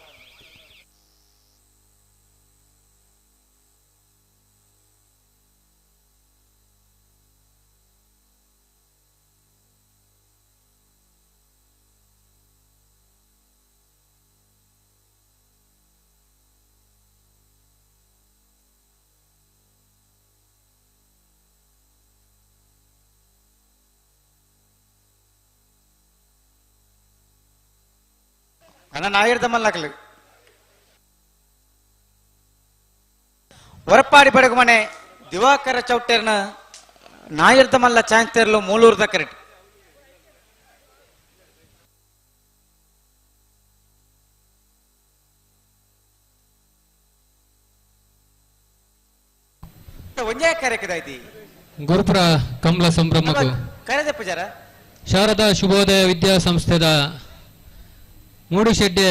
ಅಣ್ಣ ನಾಯಿರ್ದ ಮಲ್ಲಕಲು ಹೊರಪಾಡಿ ಬಡಗು ಮನೆ ದಿವಾಕರ ಚೌಟೇರ್ನ ನಾಯಿರ್ದ ಮಲ್ಲ ಚಾಂತೇರ್ಲು ಮೂಲೂರ್ದ ಕರೆಟ್ ಒಂಜೇ ಕರೆಕದಾಯ್ತಿ ಗುರುಪುರ ಕಮಲ ಸಂಭ್ರಮಕ್ಕೂ ಕರೆದೆ ಪೂಜಾರ ಶಾರದಾ ಶುಭೋದಯ ವಿದ್ಯಾಸಂಸ್ಥೆದ ಮೂಡುಶೆಡ್ಡೆ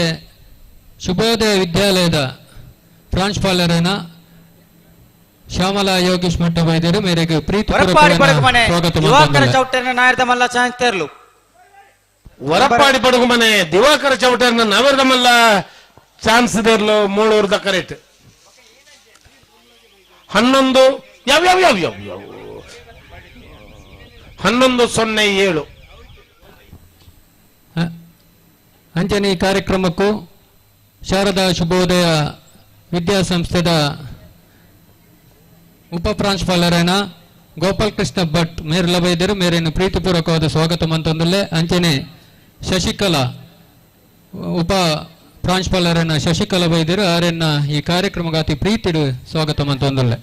ಶುಭೋದಯ ವಿದ್ಯಾಲಯದ ಪ್ರಾಂಶುಪಾಲರನ್ನ ಶ್ಯಾಮಲಾ ಯೋಗೇಶ್ ಮಠ ವೈದ್ಯರು ಮೇರೆಗೆ ಹೊರಪಾಡಿ ಬಡಗು ಮನೆ ಪ್ರೀತಿ ದಿವಾಕರ ಚೌಟೇರ್ನ ನಾಯಿರ್ದ ಮಲ್ಲ ಚಾಂತೇರ್ಲು ವರಪಾಡಿ ಬಡಗು ಮನೆ ದಿವಾಕರ ಚೌಟರ್ನ ನವರ್ದಮಲ್ಲ ಚಾನ್ಸ್ ದೇರ್ಲು ಮೂಳೂರ್ದ ಕರೆಕ್ಟ್ 11 ಯಾವ ಯಾವ ಯಾವ ಯಾವ ಯಾವ 11:07. ಅಂಚನೆ ಈ ಕಾರ್ಯಕ್ರಮಕ್ಕೂ ಶಾರದಾ ಶುಭೋದಯ ವಿದ್ಯಾಸಂಸ್ಥೆದ ಉಪ ಪ್ರಾಂಶುಪಾಲರನ್ನ ಗೋಪಾಲಕೃಷ್ಣ ಭಟ್ ಮೇರ್ಲ ಬೈದರು ಮೇರೇನು ಪ್ರೀತಿಪೂರ್ವಕವಾದ ಸ್ವಾಗತ ಮಂತಂದಲ್ಲೇ ಅಂಚನೆ ಶಶಿಕಲಾ ಉಪ ಪ್ರಾಂಶುಪಾಲರನ್ನ ಶಶಿಕಲಾ ಬೈದರು ಆರೆನ್ನ ಈ ಕಾರ್ಯಕ್ರಮಗಾತಿ ಪ್ರೀತಿಡು ಸ್ವಾಗತ ಮಂತಂದಲ್ಲೇ.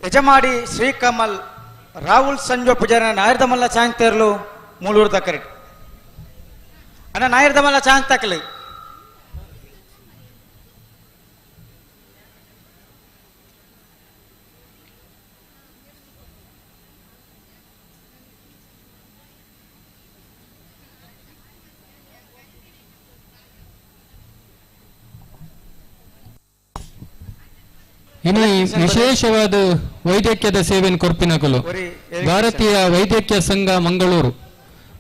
ಯಜಮಾಡಿ ಶ್ರೀಕಮಲ್ ರಾಹುಲ್ ಸಂಜೋ ಪೂಜಾರ ನಾಯರ್ದ ಮಲ್ಲ ಚಾಂತೇರ್ಲು ಮೂಲೂರ್ದ ಕರೆಟ್ ಅಣ್ಣ ನಾಯರ್ದ ಮಲ್ಲ ಚಾಂಗ್ ತಕಲು ಇನ್ನು ವಿಶೇಷವಾದ ವೈದ್ಯಕೀಯದ ಸೇವೆಯನ್ನು ಕೊರ್ಪಿನಕಲು ಭಾರತೀಯ ವೈದ್ಯಕೀಯ ಸಂಘ ಮಂಗಳೂರು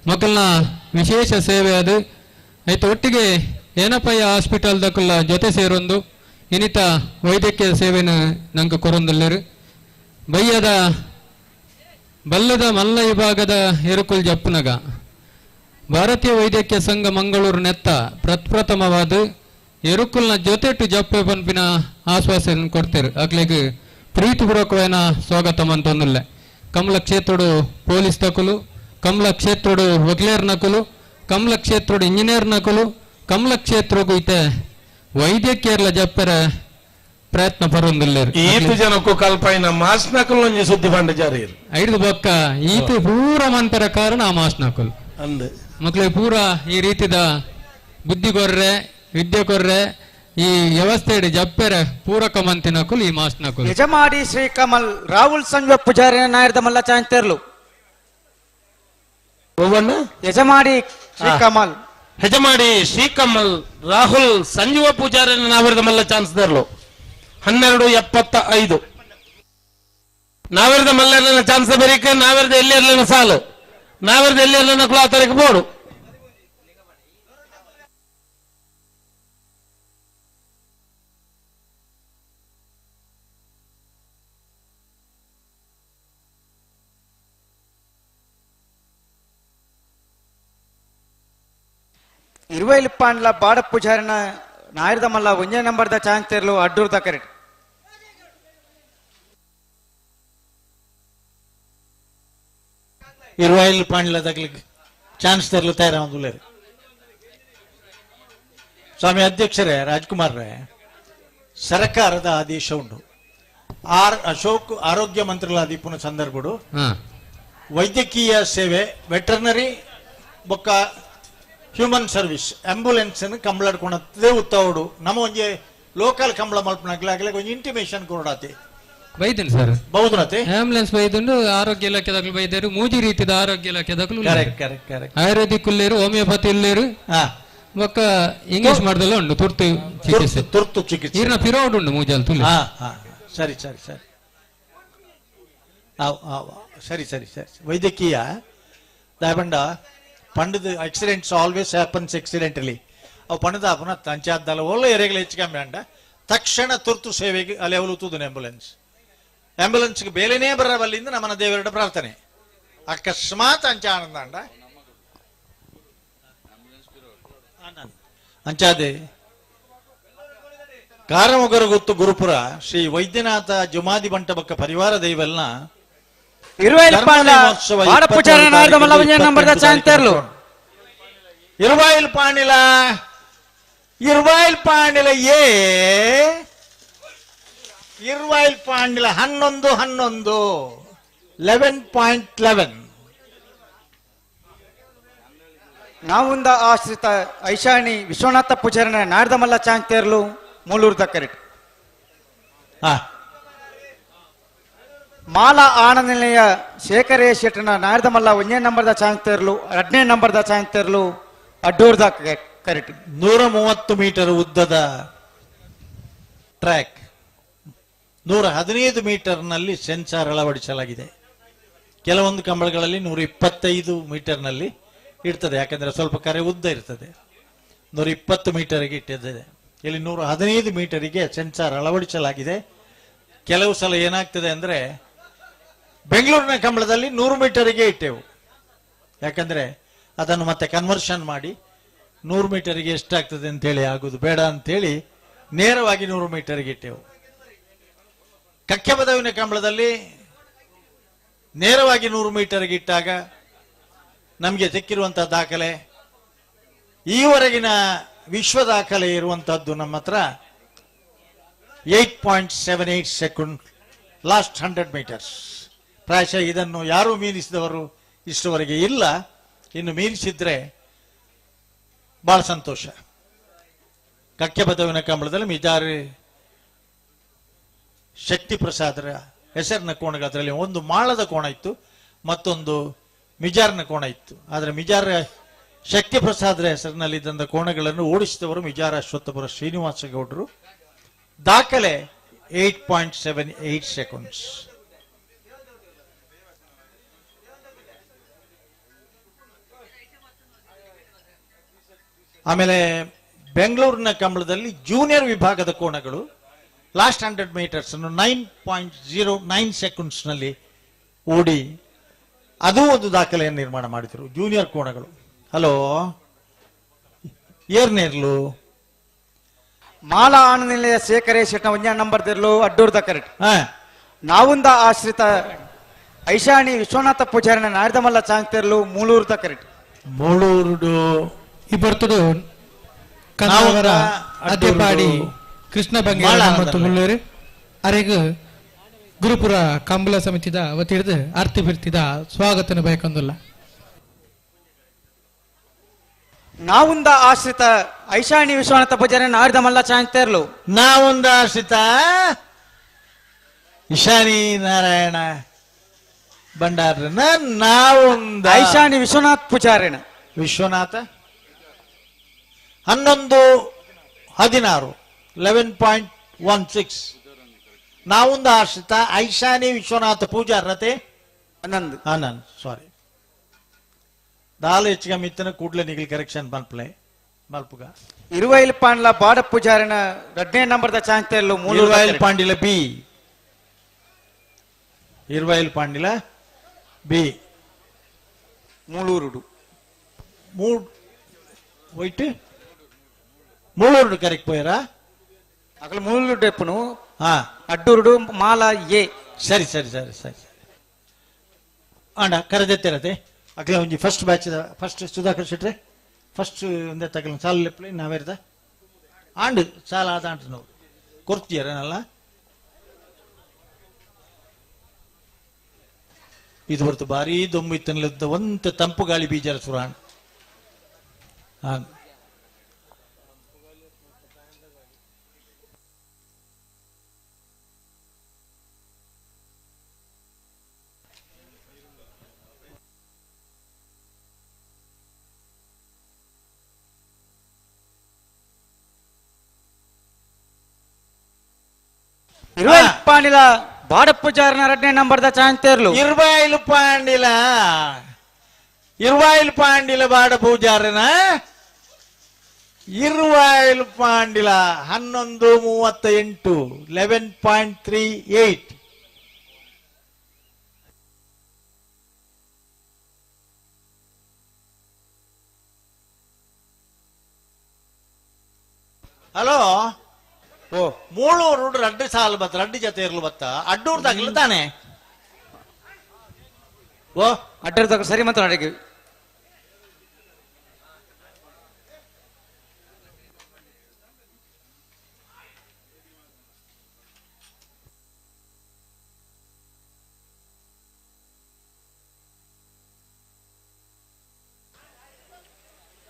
ಮಕ್ಕಳನ್ನ ವಿಶೇಷ ಸೇವೆ ಅದು ಆಯ್ತು ಒಟ್ಟಿಗೆ ಏನಪ್ಪಯ್ಯ ಹಾಸ್ಪಿಟಲ್ ದಕ್ಕಲ್ಲ ಜೊತೆ ಸೇರೊಂದು ಇನ್ನಿತ ವೈದ್ಯಕೀಯ ಸೇವೆಯನ್ನು ನಂಗೆ ಕೊರೊಂದಲ್ಲೇರು ಬಯ್ಯದ ಬಲ್ಲದ ಮಲ್ಲ ವಿಭಾಗದ ಎರುಕುಲ್ ಜಪ್ಪುನಗ ಭಾರತೀಯ ವೈದ್ಯಕೀಯ ಸಂಘ ಮಂಗಳೂರು ನೆತ್ತ ಪ್ರಪ್ರಥಮವಾದ ಎರುಕುಲ್ನ ಜೊತೆಟು ಜಪ್ಪೆ ಪನ್ಪಿನ ಆಶ್ವಾಸನೆ ಕೊಡ್ತೇರು ಅಕ್ಲೆಗ್ ಪ್ರೀತಿಪೂರ್ವಕವಾದ ಸ್ವಾಗತ ಅಂತಂದಿಲ್ಲ. ಕಮಲ ಕ್ಷೇತ್ರಡು ಪೊಲೀಸ್ ತಕಲು, ಕಮಲ ಕ್ಷೇತ್ರಡು ವಕೀಲರ್ ನಕಲು, ಕಮಲ ಕ್ಷೇತ್ರಡು ಇಂಜಿನಿಯರ್ ನಕಲು, ಕಮಲ ಕ್ಷೇತ್ರಗೂ ಇತ್ತೆ ವೈದ್ಯಕೀಯರ್ಲ ಜಪ್ಪೆರ ಪ್ರಯತ್ನ ಪರೊಂದಿಲ್ಲ. ಈತು ಜನಕ್ಕೂ ಕಲ್ಪೈನ ಮಾಸ್ ನಕಲು ಒಂಜಿ ಸುದ್ದಿ ಬಂಡ ಜಾರಿ ಐದು ಬೊಕ್ಕ ಈತು ಪೂರ ಮಂತರ ಕಾರಣ ಆ ಮಾಸ್ ನಕಲು ಅಂದ್ ಮಕ್ಳಿಗೆ ಪೂರ ಈ ರೀತಿದ ಬುದ್ಧಿ ಕೊರ್ರೆ ವಿದ್ಯೆ ಕೊರ್ರೆ ಈ ವ್ಯವಸ್ಥೆ ಜಪ್ಪೆರೆ ಪೂರಕ ಮಂತಿನಕುಲು ಈ ಮಾಸ್ ನಕುಲು. ಯಜಮಾಡಿ ಶ್ರೀ ಕಮಲ್ ರಾಹುಲ್ ಸಂಜ ಪೂಜಾರಿ ನಾಯರ್ದ ಮಲ್ಲ ಚಾಂತೇರ್ಲು ಯಜಮಾಡಿ ಶ್ರೀ ಕಮಲ್ ಯಜಮಾಡಿ ಶ್ರೀಕಮಲ್ ರಾಹುಲ್ ಸಂಜೀವ ಪೂಜಾರಿ ನಾವಿರದ ಮಲ್ಲ ಚಾನ್ಸ್ ದೇರ್ಲು 12:75. ನಾವಿರದ ಮಲ್ಲನ ಚಾನ್ಸ್ ಬೇರಿಕ ನಾವಿರದ ಎಲ್ಲಿ ಇರ್ಲಿನ ಸಾಲು ನಾವಿರದ ಎಲ್ಲಿ ಇರ್ಲಿನ ಕುಲಾತರಿಗೆ ಬೋಡು ಇರುವೈಲ್ ಪಾಂಡ್ಲ ಬಾಡ ಪೂಜಾರಿನ ನಾಯರ್ದ ಮಲ್ಲ ಒಂಜೇ ನಂಬರ್ದ ಚಾಂತೇರ್ಲು ಅಡ್ಡೂರ್ದ ಕರೆಟ್ ಇರುವೈಲ್ ಪಾಂಡ್ಲ ತಗ್ಲಿಕ್ಕೆ ಚಾನ್ಸ್ ತರಲು ತಯಾರಾಗುಲ್ಲೇರು. ಸ್ವಾಮಿ ಅಧ್ಯಕ್ಷರೇ ರಾಜ್ಕುಮಾರ್ರೇ, ಸರ್ಕಾರದ ಆದೇಶ ಉಂಟು. ಆರ್ ಅಶೋಕ್ ಆರೋಗ್ಯ ಮಂತ್ರಿಗಳ ಸಂದರ್ಭಡು ವೈದ್ಯಕೀಯ ಸೇವೆ ವೆಟರ್ನರಿ ಬೊಕ್ಕ ಹ್ಯೂಮನ್ ಸರ್ವಿಸ್ ಆಂಬ್ಯುಲೆನ್ಸ್ ಕಂಬಳಾಡ್ಕೊಳದೇ ಉತ್ತಾವಡು ನಮ್ಮ ಒಂಜಿ ಲೋಕಲ್ ಕಂಬಳ ಮಲ್ಪನಾಗ್ಲಾಗಲೇ ಒಂಜಿ ಇಂಟಿಮೇಷನ್ ಕೊಡಾತಿ ಬೈದನ್ ಸರ್ ಬೌದ್ರತೆ ಆಂಬ್ಯುಲೆನ್ಸ್ ಬೈದುಂಡು ಆರೋಗ್ಯ ಇಲಾಖೆ ದಾಖಲು ಬೈದರು ಮೂಜಿ ರೀತಿದ ಆರೋಗ್ಯ ಇಲಾಖೆ ದಾಖಲು ಕರೆಕ್ಟ್ ಕರೆಕ್ಟ್ ಕರೆಕ್ಟ್ ಆಯುರ್ವೇದಿಕ್ ಉಲ್ಲೇರು ಹೋಮಿಯೋಪತಿ ಉಲ್ಲೇರು ಬೊಕ್ಕ ಇಂಗ್ಲಿಷ್ ಮಾಡ್ದಲ್ಲ ಉಂಡು ತುರ್ತು ಚಿಕಿತ್ಸೆ ತುರ್ತು ಚಿಕಿತ್ಸೆ ಈರ್ನ ಪಿರೋಡ್ ಉಂಡು ಮೂಜಲ್ ತುಲಿ ಸರಿ ಸರಿ ಸರಿ ಸರಿ ಸರಿ ಸರಿ ವೈದ್ಯಕೀಯ ದಾಯಬಂಡ ಪಂಡದ ಆಕ್ಸಿಡೆಂಟ್ಸ್ ಆಲ್ವೇಸ್ ಹ್ಯಾಪನ್ಸ್ ಆಕ್ಸಿಡೆಂಟಲಿ ಅವು ಪಂಡದ ಅಪನ ತಂಚಾದ್ದಲ್ಲ ಒಳ್ಳೆ ಎರೆಗಳು ಹೆಚ್ಚು ಕಮ್ಮಿ ಅಂಡ ತಕ್ಷಣ ತುರ್ತು ಸೇವೆಗೆ ಅಲ್ಲಿ ಅವಲುತ್ತುದು ಆಂಬ್ಯುಲೆನ್ಸ್ ಆಂಬ್ಯುಲೆನ್ಸ್ಗೆ ಬೇಲೆನೇ ಬರಬಲ್ಲಿಂದ ನಮ್ಮನ ದೇವರ ಪ್ರಾರ್ಥನೆ ಅಕಸ್ಮಾತ್ ಅಂಚ ಆನಂದ ಅಂಡ ಅಂಚಾದೆ ಕಾರಮೊಗರಗುತ್ತು ಗುರುಪುರ ಶ್ರೀ ವೈದ್ಯನಾಥ ಜುಮಾದಿ ಬಂಟಬಕ್ಕ ಪರಿವಾರ ದೈವಲ್ನ ಇರುವೈಲ್ ಪಾಂಡ ಬಾಡಪೂಜಾರ ನಾಡ್ದ ಮಲ್ಲ ಒಂಜನೇ ನಂಬರ್ದ ಚಾಂತೇರ್ಲು. ಇರುವೈಲ್ ಪಾಂಡಿಲ, ಇರುವೈಲ್ ಪಾಂಡಿಲ ಎ, ಇರುವೈಲ್ ಪಾಂಡಿಲ 11 11 11.11. ನಾವುಂದ ಆಶ್ರಿತ ಐಶಾಣಿ ವಿಶ್ವನಾಥ ಪೂಜಾರನ ನಾಡ್ದ ಮಲ್ಲ ಚಾಂತೇರ್ಲು ಮೂಲೂರ್ದ ಕರೆಕ್ಟ್. ಮಾಲಾ ಆನಂದ ನಿಲಯ ಶೇಖರೇ ಶೆಟ್ಟನ ನಾಡ್ದ ಮಲ್ಲ ಒಂದೇ ನಂಬರ್ದ ಚಾಂತೇರ್ಲು, ಎರಡನೇ ನಂಬರ್ದ ಚಾಂತೇರ್ಲು ಅಡ್ಡೂರ್ದ ಕರೆಕ್ಟ್. 130 ಮೀಟರ್ ಉದ್ದದ ಟ್ರ್ಯಾಕ್, 115 ಮೀಟರ್ನಲ್ಲಿ ಸೆನ್ಸಾರ್ ಅಳವಡಿಸಲಾಗಿದೆ. ಕೆಲವೊಂದು ಕಂಬಳಗಳಲ್ಲಿ 125 ಮೀಟರ್ನಲ್ಲಿ ಇರ್ತದೆ, ಯಾಕಂದರೆ ಸ್ವಲ್ಪ ಕರೆ ಉದ್ದ ಇರ್ತದೆ. 120 ಮೀಟರ್ಗೆ ಇಟ್ಟಿದೆ. ಇಲ್ಲಿ 115 ಮೀಟರಿಗೆ ಸೆನ್ಸಾರ್ ಅಳವಡಿಸಲಾಗಿದೆ. ಕೆಲವು ಸಲ ಏನಾಗ್ತದೆ ಅಂದರೆ ಬೆಂಗಳೂರಿನ ಕಂಬಳದಲ್ಲಿ 100 ಮೀಟರಿಗೆ ಇಟ್ಟೆವು, ಯಾಕಂದರೆ ಅದನ್ನು ಮತ್ತೆ ಕನ್ವರ್ಷನ್ ಮಾಡಿ 100 ಮೀಟರಿಗೆ ಎಷ್ಟಾಗ್ತದೆ ಅಂತೇಳಿ ಆಗೋದು ಬೇಡ ಅಂತೇಳಿ ನೇರವಾಗಿ 100 ಮೀಟರಿಗೆ ಇಟ್ಟೆವು. ಕಕ್ಕೆಬದವಿನ ಕಂಬಳದಲ್ಲಿ ನೇರವಾಗಿ 100 ಮೀಟರ್ಗೆ ಇಟ್ಟಾಗ ನಮಗೆ ಸಿಕ್ಕಿರುವಂತಹ ದಾಖಲೆ, ಈವರೆಗಿನ ವಿಶ್ವ ದಾಖಲೆ ಇರುವಂತಹದ್ದು ನಮ್ಮ ಹತ್ರ 8.78 ಸೆಕೆಂಡ್ ಲಾಸ್ಟ್ 100 ಮೀಟರ್ಸ್. ಪ್ರಾಯಶಃ ಇದನ್ನು ಯಾರೂ ಮೀರಿಸಿದವರು ಇಷ್ಟವರೆಗೆ ಇಲ್ಲ. ಇನ್ನು ಮೀರಿಸಿದ್ರೆ ಬಹಳ ಸಂತೋಷ. ಕಕ್ಕೆಬದವಿನ ಕಂಬಳದಲ್ಲಿ ಮಿಜಾರಿ ಶಕ್ತಿ ಪ್ರಸಾದರ ಹೆಸರಿನ ಕೋಣಗಳು, ಅದರಲ್ಲಿ ಒಂದು ಮಾಳದ ಕೋಣ ಇತ್ತು, ಮತ್ತೊಂದು ಮಿಜಾರ್ನ ಕೋಣ ಇತ್ತು. ಆದರೆ ಮಿಜಾರ ಶಕ್ತಿ ಪ್ರಸಾದರ ಹೆಸರಿನಲ್ಲಿದ್ದಂಥ ಕೋಣಗಳನ್ನು ಓಡಿಸಿದವರು ಮಿಜಾರ ಅಶ್ವತ್ಥಪುರ ಶ್ರೀನಿವಾಸ ಗೌಡರು. ದಾಖಲೆ 8.78 ಸೆಕೆಂಡ್ಸ್. ಆಮೇಲೆ ಬೆಂಗಳೂರಿನ ಕಂಬಳದಲ್ಲಿ ಜೂನಿಯರ್ ವಿಭಾಗದ ಕೋಣಗಳು ಲಾಸ್ಟ್ 100 ಮೀಟರ್ಸ್ ಅನ್ನು 9.09 ಸೆಕೆಂಡ್ಸ್ನಲ್ಲಿ ಓಡಿ ಅದು ಒಂದು ದಾಖಲೆಯನ್ನು ನಿರ್ಮಾಣ ಮಾಡಿದರು ಜೂನಿಯರ್ ಕೋಣಗಳು. ಹಲೋ, ಏರ್ನೇರ್ಲು ಮಾಲಾ ಆನಂದ ನಿಲಯ ಶೇಖರೇ ಶೆಟ್ಟ ಒಂಜಾ ನಂಬರ್ ದಿರ್ಲು ಅಡ್ಡೂರ್ದ ಕರೆಕ್ಟ್. ನಾವುಂದ ಆಶ್ರಿತ ಐಶಾಣಿ ವಿಶ್ವನಾಥ ಪೂಜಾರಿನ ನಾಡ್ದಮಲ್ಲ ಚಾಂಗ್ತಿರ್ಲು ಮೂಳೂರ್ದ ಕರೆಕ್ಟ್. ಮೂಳೂರುಡು ಈ ಬರ್ತಡು ಕನ್ನಡವರ ಅದ್ದೆಪಾಡಿ ಕೃಷ್ಣ ಬಂಗೇರ ಮತ್ತು ಮುಳ್ಳೂರು ಅರೆಗ್ ಗುರುಪುರ ಕಂಬಳ ಸಮಿತಿದ ವತಿಡ್ದು ಅರ್ತಿ ಬಿರ್ತಿದ ಸ್ವಾಗತನ ಬಯಕೊಂದುಲ್ಲ. ನಾವುಂದ ಆಶ್ರಿತ ಐಶಾಣಿ ವಿಶ್ವನಾಥ ಪೂಜಾರಿ ನಾಡ್ದಮಲ್ಲ ಚಾಂಗ್ತಿರ್ಲು. ನಾವುಂದ ಆಶ್ರಿತ ಇಶಾನಿ ನಾರಾಯಣ ಭಂಡಾರನ ನಾವುಂದ ಐಶಾಣಿ ವಿಶ್ವನಾಥ್ ಪೂಜಾರಿನ ವಿಶ್ವನಾಥ 11:16 11.16. ನಾವುಂದ ಆಶ್ರಿತ ಐಶಾನಿ ವಿಶ್ವನಾಥ ಪೂಜಾರತೆ ಆನಂದ್ ಆನಂದ್ ಸಾರಿ ದಾಲ್ ಹೆಚ್ಚಿಗೆ ಮಿತ್ತನ ಕೂಡ್ಲೆ ನಿಗಲ್ ಕರೆಕ್ಷನ್ ಮಲ್ಪ್ಲೆ ಮಲ್ಪುಗ. ಇರುವೈಲ್ ಪಾಂಡ್ಲ ಬಾಡ ಪೂಜಾರಿನ ಎರಡನೇ ನಂಬರ್ದ ಚಾಂಗ್ತಿರ್ಲು ಮೂಳೂರು ಇರುವೈಲ್ ಪಾಂಡಿಲ ಬಿ, ಇರುವೈಲ್ ಪಾಂಡಿಲ ಬಿ ಮೂಳೂರುಡು ಮೂಡ್ ಹೋಯ್ತು ಮೂಳೂರುಡು ಕರೆಕ್ಟ್ ಪೋಯರಾ ಅಗಲ ಮೂಳೂರು ಎಪ್ಪನು ಅಡ್ಡೂರುಡು ಮಾಲ ಎ. ಸರಿ ಸರಿ ಸರಿ ಸರಿ ಸರಿ ಅಂಡ ಕರೆದೆತ್ತಿರತೆ ಅಗಲ ಒಂಜಿ ಫಸ್ಟ್ ಬ್ಯಾಚ್ ಫಸ್ಟ್ ಸುಧಾಕರ್ ಶೆಟ್ರೆ ಫಸ್ಟ್ ಒಂದೇ ತಗಲ ಸಾಲ ಲೆಪ್ಲೆ ನಾವೇರ್ದ ಆಂಡು ಸಾಲ ಆದ ಆಂಟು ನಾವು ಕೊರ್ತಿಯರನಲ್ಲ. ಇದು ಹೊರತು ಭಾರೀ ದೊಮ್ಮು ಇತ್ತನ್ಲದ್ದ ಒಂತ ತಂಪು ಗಾಳಿ ಬೀಜರ ಸುರಾಣ್. ಇರುವೈಲ್ ಪಾಂಡಿಲ ಬಾಡ ಪೂಜಾರಿನ ಎರಡನೇ ನಂಬರ್ದ ಚಾಂಗ್ತಿರ್ಲು. ಇರುವೈಲ್ ಪಾಂಡಿಲ, ಇರುವೈಲ್ ಪಾಂಡಿಲ ಬಾಡ ಪೂಜಾರನ ಇರುವೈಲ್ ಪಾಂಡಿಲ 11:38 11.38. ಹಲೋ, ಓ ಮೂಳೂರು ರಡ್ಡು ಸಾಲು ಬತ್ತ ರಡ್ಡು ಜೊತೆ ಇರ್ಲು ಬತ್ತ ಅಡ್ಡೂರು ತಗಲು ತಾನೆ. ಓ ಅಡ್ಡರ್ದಾಗ ಸರಿ ಮಂತ ನಡಿಗೆ.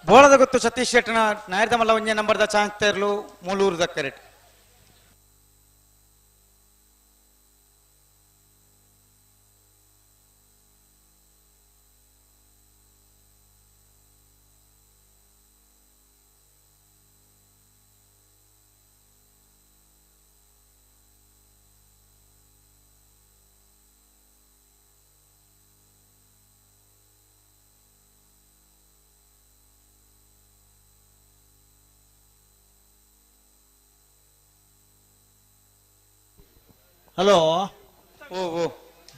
ಬೋಳದ ಗೊತ್ತು ಸತೀಶ್ ಶೆಟ್ಟನ ನಾಯರ್ದ ಮಲ್ಲ ಒಂಜೆ ನಂಬರ್ದ ಚಾನ್ಸ್ ತೇರ್ಲು ಮೂಲೂರು ದಕ್ಕರೆಟ್. ಹಲೋ ಓ ಓ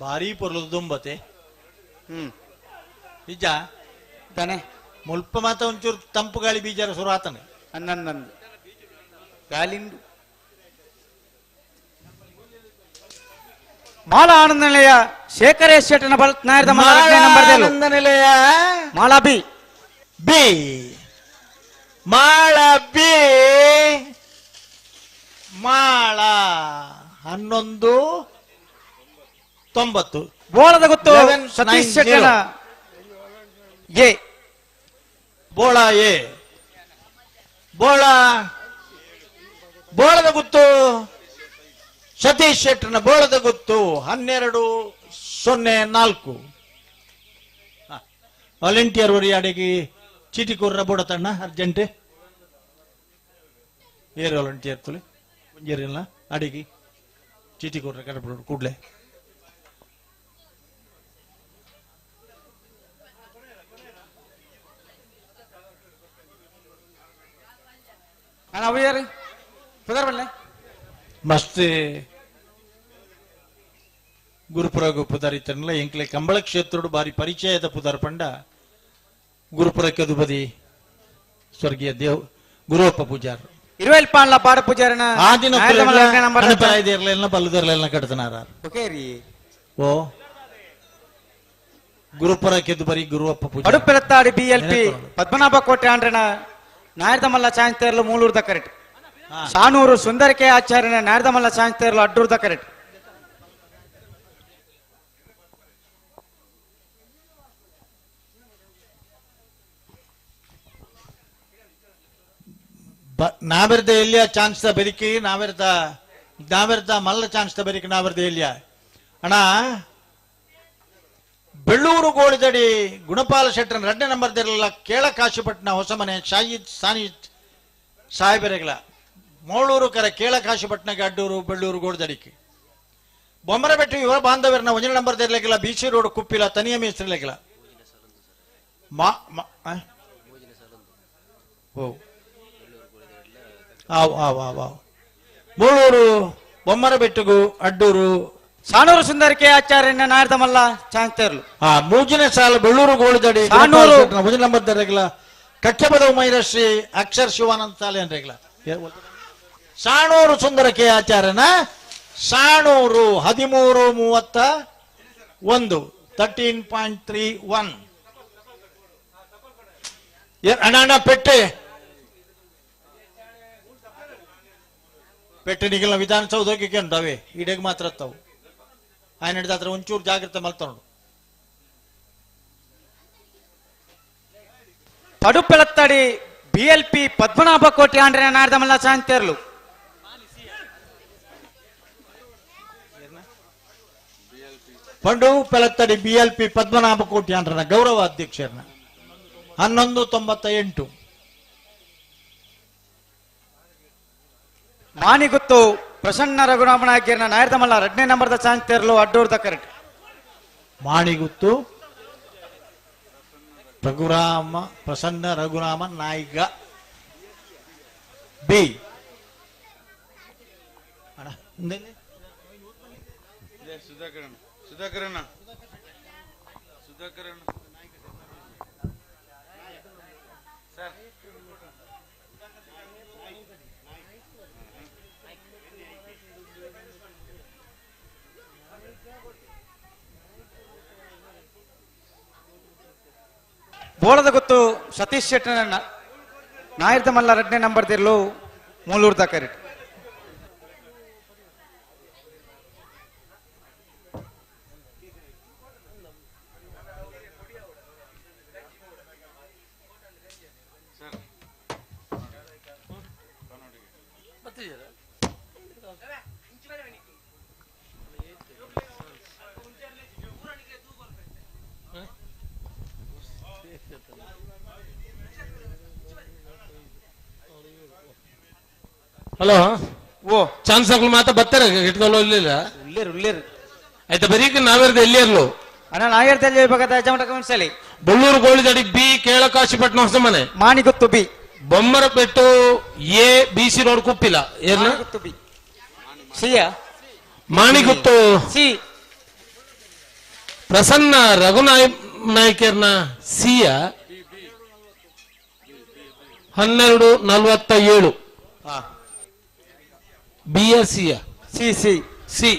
ಭಾರಿ ಪೊರ್ಲು ದುಂಬತೆ. ನಿಜ ತಾನೆ ಮುಲ್ಪ ಮಾತ ಒಂಚೂರು ತಂಪು ಗಾಳಿ ಬೀಜರ ಸುರು ಆತನೆ. ಅನ್ನಂದು ಗಾಲಿಂದು ಮಾಲಾ ಆನಂದ ನಿಲಯ ಶೇಖರೇಶ್ ಶೆಟ್ಟನ ಬಲ್ ನಾಯರ್ದ ಆನಂದ ನಿಲಯ ಮಾಲಾ ಬಿ ಬಿ ಮಾಳ ಬಿ ಮಾಳ 11:90. ಬೋಳದ ಗೊತ್ತು ಸತೀಶ್ ಶೆಟ್ಟನ ಎ ಬೋಳ ಎ ಬೋಳ ಬೋಳದ ಗುತ್ತು ಸತೀಶ್ ಶೆಟ್ಟನ ಬೋಳದ ಗುತ್ತು 12:04. ವಾಲಂಟಿಯರ್ ಒರಿಯಾಡಿಗೆ ಚೀಟಿ ಕೊರ್ರ ಬೋಡತಣ್ಣ ಅರ್ಜೆಂಟ್ ಏರು ವಾಲಂಟಿಯರ್ ತುಳಿ ಒಂಜೇರಿಲ್ಲ ಅಡಿಗೆ ಚೀಟಿ ಕೊರ್ರ ಕಡಬಿಡು ಕೂಡ್ಲೆ. ಮಸ್ತ್ ಗುರುಪುರ ಪುದಾರ್ ಇತ್ತನಲ್ಲ ಎಂಕ್ಲೆ ಕಂಬಳ ಕ್ಷೇತ್ರೋಡು ಬಾರಿ ಪರಿಚಯದ ಪುದಾರ್ ಪಂಡ ಗುರುಪುರ ಕೆದುಬದಿ ಸ್ವರ್ಗೀಯ ದೇವ್ ಗುರುವಪ್ಪ ಪೂಜಾರ್ ಇರುವೆಲ್ ಪಾಂಡ್ಲ ಬಾಡ ಪೂಜಾರನ ಆ ದಿನ ಬಲ್ಲದರ್ಲೆಲ್ಲ ಕಟ್ತನಾರ. ಓ ಗುರುಪುರ ಕೆದುಬರಿ ಗುರುವಪ್ಪ ಪೂಜಾರ್ ಅಡುಪೆಲತ್ತಾಡಿ ಬಿಎಲ್ಪಿ ಪದ್ಮನಾಭ ಕೋಟೆ ಆಂಡ್ರನ ನಾಯರ್ದಮಲ್ಲ ಚಾಂತೇರ್ಲು ಮೂಲೂರ್ದ ಕರೆಕ್ಟ್. ಶಾನೂರು ಸುಂದರಕೆ ಆಚಾರ್ಯನ ನಾಯರ್ದಮಲ್ಲ ಚಾಂತೇರ್ಲು ಅಡ್ಡೂರ್ದ ಕರೆಕ್ಟ್. ನಾವೆರ್ದ ಎಲ್ಲಿಯ ಚಾನ್ಸ್ the ಬೆರಿಕಿ ನಾವೆರ್ದ ನಾವೆರ್ದ ಮಲ್ಲ ಚಾನ್ಸ್ the ಬೆರಿಕಿ ನಾವೆರ್ದ ಎಲ್ಲಿಯ ಅಣ್ಣ ಬೆಳ್ಳೂರು ಗೋಳಿದಡಿ ಗುಣಪಾಲ ಶೆಟ್ಟರನ ಎರಡನೇ ನಂಬರ್ ದಿರಲಿಲ್ಲ ಕೇಳ ಕಾಶಿಪಟ್ಟಣ ಹೊಸಮನೆ ಶಾಹಿದ್ ಸಾನಿ ಸಾಹೇಬರೆಗಳ ಮೋಳೂರು ಕರೆ ಕೇಳ ಕಾಶಿಪಟ್ಟಣಕ್ಕೆ ಅಡ್ಡೂರು ಬೆಳ್ಳೂರು ಗೋಳಿದಡಿಕೆ ಬೊಮ್ಮರಬೆಟ್ಟು ಇವರ ಬಾಂಧವ್ಯರನ್ನ ಒಂದನೇ number ದಿರಲಿಕ್ಕಿಲ್ಲ B C road Kuppila ತನಿಯ ಮೇಸ್ತಿರ್ಲಿಕ್ಕಿಲ್ಲ ಮಾ ಓ ಆವ್ ಆವ್ ಆವ್ ಆವ್ ಮೂಳೂರು ಬೊಮ್ಮರಬೆಟ್ಟುಗು ಅಡ್ಡೂರು ಸಾನೂರು ಸುಂದರಕೆ ಆಚಾರ್ಯನ ನಾಯರ್ದಮಲ್ಲ ಚಾಂತೇರ್ಲು. ಆ ಮೂಜಿನ ಸಾಲ ಬೆಳ್ಳೂರು ಗೋಳಿದಡಿ ಸಾನೂರು ಮೂಜಿನ ನಂಬರ್ ದರಗಿಲ್ಲ ಕಕ್ಕೆಪದ ಮೈರಶ್ರೀ ಅಕ್ಷರ್ ಶಿವಾನಂದ ಸಾಲೆ ಅಂದ್ರೆಗಿಲ್ಲ ಸಾಣೂರು ಸುಂದರಕೆ ಆಚಾರ್ಯನ ಸಾಣೂರು 13:31 13.31. ಅಣ್ಣ ಅಣ್ಣ ಪೆಟ್ಟೆ ಪೆಟ್ಟೆ ನಿಗಲ ವಿಧಾನಸೌಧಕ್ಕೆ ಉಂಟವೇ ಈಡೆಗೆ ಮಾತ್ರ ತಾವು ఆయన ಹಿಡಿದ ಹತ್ರ ಒಂಚೂರು ಜಾಗ್ರತೆ ಮಲ್ತೊಂಡು. ಪಡುಪೆಳತ್ತಡಿ ಬಿಎಲ್ಪಿ ಪದ್ಮನಾಭ ಕೋಟೆ ಆಂಡ್ರೆ ನಾಯರ್ದಮಲ್ಲ ಚಾಂತೇರ್ಲು. ಪಂಡು ಪೆಲತ್ತಡಿ ಬಿಎಲ್ಪಿ ಪದ್ಮನಾಭ ಕೋಟಿ ಆಂಡ್ರನ ಗೌರವ ಅಧ್ಯಕ್ಷರನ್ನ 11:98. ಮಾನಿಗುತ್ತು ಪ್ರಸನ್ನ ರಘುರಾಮನಾಗಿರ್ನ ನಾಯರ್ದಮಲ್ಲ ಎರಡನೇ ನಂಬರ್ದ ಚಾಂತೇರ್ಲು ಅಡ್ಡೂರ್ದ ಕರೆಕ್ಟ್. ಮಾಣಿಗುತ್ತು ರಘುರಾಮ ಪ್ರಸನ್ನ ರಘುರಾಮ ನಾಯಿಗ ಬಿ ಸುಧಾಕರಣ್ಣ ಸರ್ ಬೋಳದ ಗೊತ್ತು ಸತೀಶ್ ಶೆಟ್ಟನ ನಾಯರ್ದ ಮಲ್ಲ ರಡ್ನೇ ನಂಬರ್ ತಿರ್ಲು ಮೂಲೂರು ತಕರಿಟ್. ಹಲೋ ಓ ಚಾನ್ಸ್ ಆಗ್ಲು ಮಾತಾ ಬರ್ತಾರೆ ಇಟ್ಕೊಳ್ಳೋ ಇಲ್ಲ ಉಲ್ಲೇರು ಉಲ್ಲೇರು ಆಯ್ತಾ ಬರೀಕ್ ನಾವೇರ್ದ ಎಲ್ಲಿರ್ಲು ಅಣ್ಣ ನಾಯರ್ದಲ್ಲಿ ವಿಭಾಗದ ಯಜಮಾನ ಗಮನಿಸಲಿ. Bollur Golidadi B Kelakashipatna Hosamane Maniguttu B Bommarabettu A B C road Kuppila ಏರ್ನ ಮಾಣಿಗುತ್ತು B ಸಿಯ ಮಾಣಿಗುತ್ತು ಸಿ ಪ್ರಸನ್ನ ರಘುನಾಯ್ ನಾಯ್ಕರ್ನ ಸಿಯ 12:47 ಬಿ ಎಸ್ ಸಿಯ ಸಿ ಸಿ ಸಿ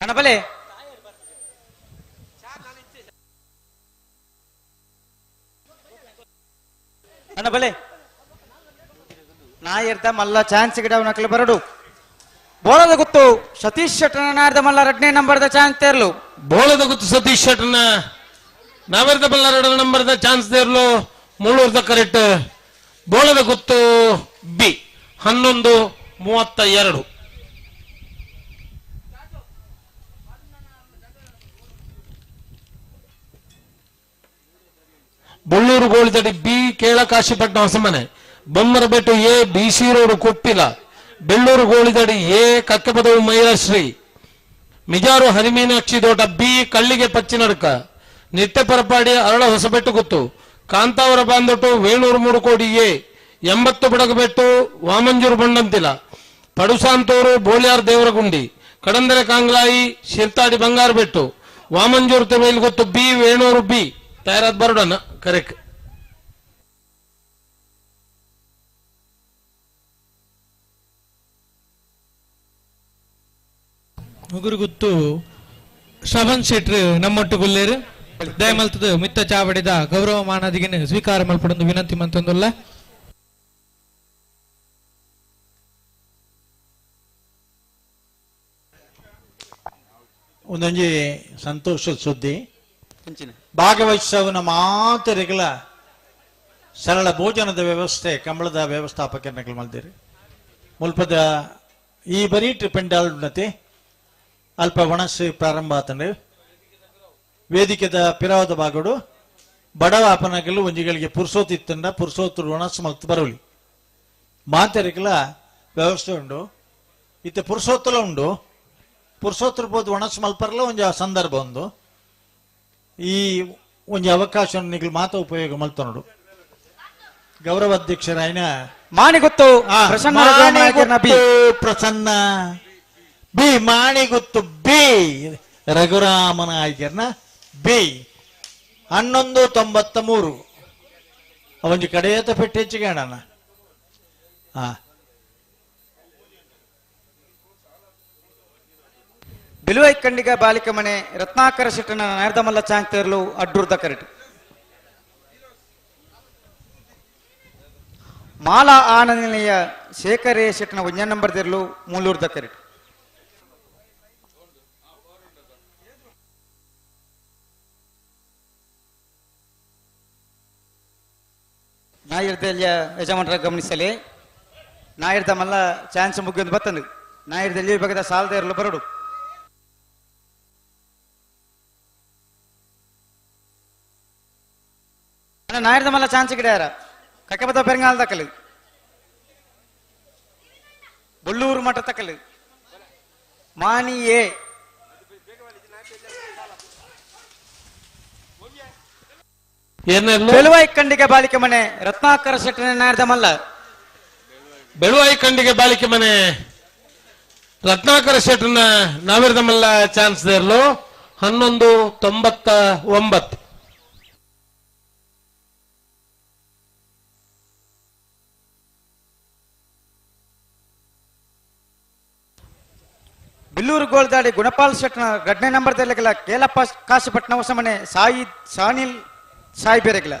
ಅಣ್ಣ ಬಲೆ ಅಣ್ಣ ಬಲೆ ನಾಯರ್ದ ಮಲ್ಲ ಚಾನ್ಸ್ ಗಿಡ ನಕಲು ಬರಡು. ಬೋಳದ ಗುತ್ತು ಸತೀಶ್ ಶೆಟ್ಟನ ನಾಯರ್ದ ಮಲ್ಲ ರಡ್ನೇ ನಂಬರ್ದ ಚಾನ್ಸ್ ತೇರ್ಲು. ಬೋಳದ ಗುತ್ತು ಸತೀಶ್ ಶೆಟ್ಟನ ನಾವೆರ್ದ ಬಲ್ಲ ಎರಡನೇ ನಂಬರ್ದ chance ತೇರ್ಲು ಮೂಳೂರ್ದ correct. Boladaguttu B 11:32. Bollur Golidadi B Kelakashipatna Hosamane Bommarabettu A B C road Kuppila Bellur Golidadi A Kakkepadavu Mailashri Mijar Harimeenakshi Thota B Kallige Pachinadka Nitteparapadi Arala Hosabettu Guttu Kantavara Bandottu Venur Murukodi A 80 Badagabettu Vamanjoor Bandantila Padusanthur Boliyar Devaragundi Kadandare Kanglayi Shirtadi Bangarabettu Vamanjoor Guttu B Venur B ತಯಾರಾದ ಬರೋಣ correct. ಮುಗುರುಗುತ್ತು Shravan ಶೆಟ್ರು ನಮ್ಮೊಟ್ಟು ಗುಲ್ಲೇರು ದಯಮಲ್ತದ ಮಿತ್ತ ಚಾವಡಿದ ಗೌರವ ಮಾನದಿಗೆ ಸ್ವೀಕಾರ ಮಲ್ಪಡೊಂದು ವಿನಂತಿ ಮಂತೊಂದುಲ್ಲ. ಒಂದೊಂಜಿ ಸಂತೋಷದ ಸುದ್ದಿ ಭಾಗವಹಿಸವನ ಮಾತೆರೆಗಳ ಸರಳ ಭೋಜನದ ವ್ಯವಸ್ಥೆ ಕಂಬಳದ ವ್ಯವಸ್ಥಾಪಕರನ್ನ ಮಲ್ದಿರಿ. ಮುಲ್ಪದ ಈ ಬರೀಟ್ ಪೆಂಡಾಲ್ನತೆ ಅಲ್ಪ ಒಣಸು ಪ್ರಾರಂಭ ಆತಂದ್ರೆ ವೇದಿಕೆದ ಪಿರಾವದ ಭಾಗಡು ಬಡವ ಅಪನಗಲು ಒಂಜಿಗಳಿಗೆ ಪುರ್ಸೋತಿತ್ತಂಡ ಪುರ್ಸೋತರು ಒಣಸು ಮಲ್ತು ಬರಲಿ ಮಾತೆರೆಗಳ ವ್ಯವಸ್ಥೆ ಉಂಡು. ಇತ್ತ ಪುರ್ಸೋತ್ತಲ ಉಂಡು ಪುರ್ಸೋತ್ರ ಬೋದು ಒಣಸು ಮಲ್ಪರಲ ಒಂಜಿ ಸಂದರ್ಭ ಒಂದು ಈ ಒಂಜಿ ಅವಕಾಶ ನಿಗಲು ಮಾತ ಉಪಯೋಗ ಮಲ್ತನೋಡು. ಗೌರವ ಅಧ್ಯಕ್ಷರಾಯನ ಮಾಣಿಗುತ್ತು ಪ್ರಸನ್ನ ಪ್ರಸನ್ನ ಬಿ ಮಾಣಿಗುತ್ತು ಬಿ ರಘುರಾಮನ ಆಯ್ಕೆರ್ನ ಬಿ 11:93 ಒಂಜಿ ಕಡೆಯತ ಪೆಟ್ಟು ಹೆಚ್ಚಿಗೆ ಅಣ್ಣ. ಹಾ ಬಿಲುವೈ ಕಂಡಿಗ ಬಾಲಿಕ ಮನೆ ರತ್ನಾಕರ ಶೆಟ್ಟನ ನಾಯರ್ದಮಲ್ಲ ಚಾಂಗ್ ತೇರ್ಲು ಅಡ್ಡೂರ್ದ ಕರೆಟ್. ಮಾಲಾ ಆನಂದನೆಯ ಶೇಖರೇ ಶೆಟ್ಟನ ಒಂಜ ನಂಬರ್ ತೇರ್ಲು ಮೂಲೂರ್ದ ಕರೆಟ್. ನಾಯರ್ದೆಲ್ಲಿಯ ಯಜಮಾನರ ಗಮನಿಸಲಿ ನಾಯರ್ದ ಮಲ್ಲ ಚಾನ್ಸ್ ಮುಗಿಯೊಂದು ಬತ್ತಂದು ನಾಯರ್ದೆಲ್ಲಿ ಬಗೆದ ಸಾಲದ ಇರಲು ಬರಡು. ನಾಯರ್ದ ಮಲ್ಲ ಚಾನ್ಸ್ ಗಿಡಯಾರ ಕಕ್ಕಬದ ಪೆರಂಗಾಲ ತಕ್ಕಲು ಬೊಳ್ಳೂರು ಮಠ ತಕ್ಕಲು ಮಾನಿಯೇ ಬೆಳುವಾಯಿ ಕಂಡಿಗೆ ಬಾಲಿಕೆ ಮನೆ ರತ್ನಾಕರ ಶೆಟ್ಟನ ನಾಯರ್ದ ಮಲ್ಲ ಬೆಳುವಾಯಿ ಕಂಡಿಗೆ ಬಾಲಿಕೆ ಮನೆ ರತ್ನಾಕರ ಶೆಟ್ಟನ ನಾವಿರ್ದ ಮಲ್ಲ ಚಾನ್ಸ್ ದೇರ್ಲು 11:99. ಬಿಲ್ಲೂರು ಗೋಲ್ದಾಡಿ ಗುಣಪಾಲ್ ಶೆಟ್ನ ಗಡ್ನೆ ನಂಬರ್ ದೆಲ್ಲಗಲ ಕೇಲಪ್ಪ ಕಾಶಿಪಟ್ನ ಹೊಸಮನೆ ಸಾಯಿ ಸಾನಿಲ್ ಸಾಯಿ ಬೇರೆಗಲ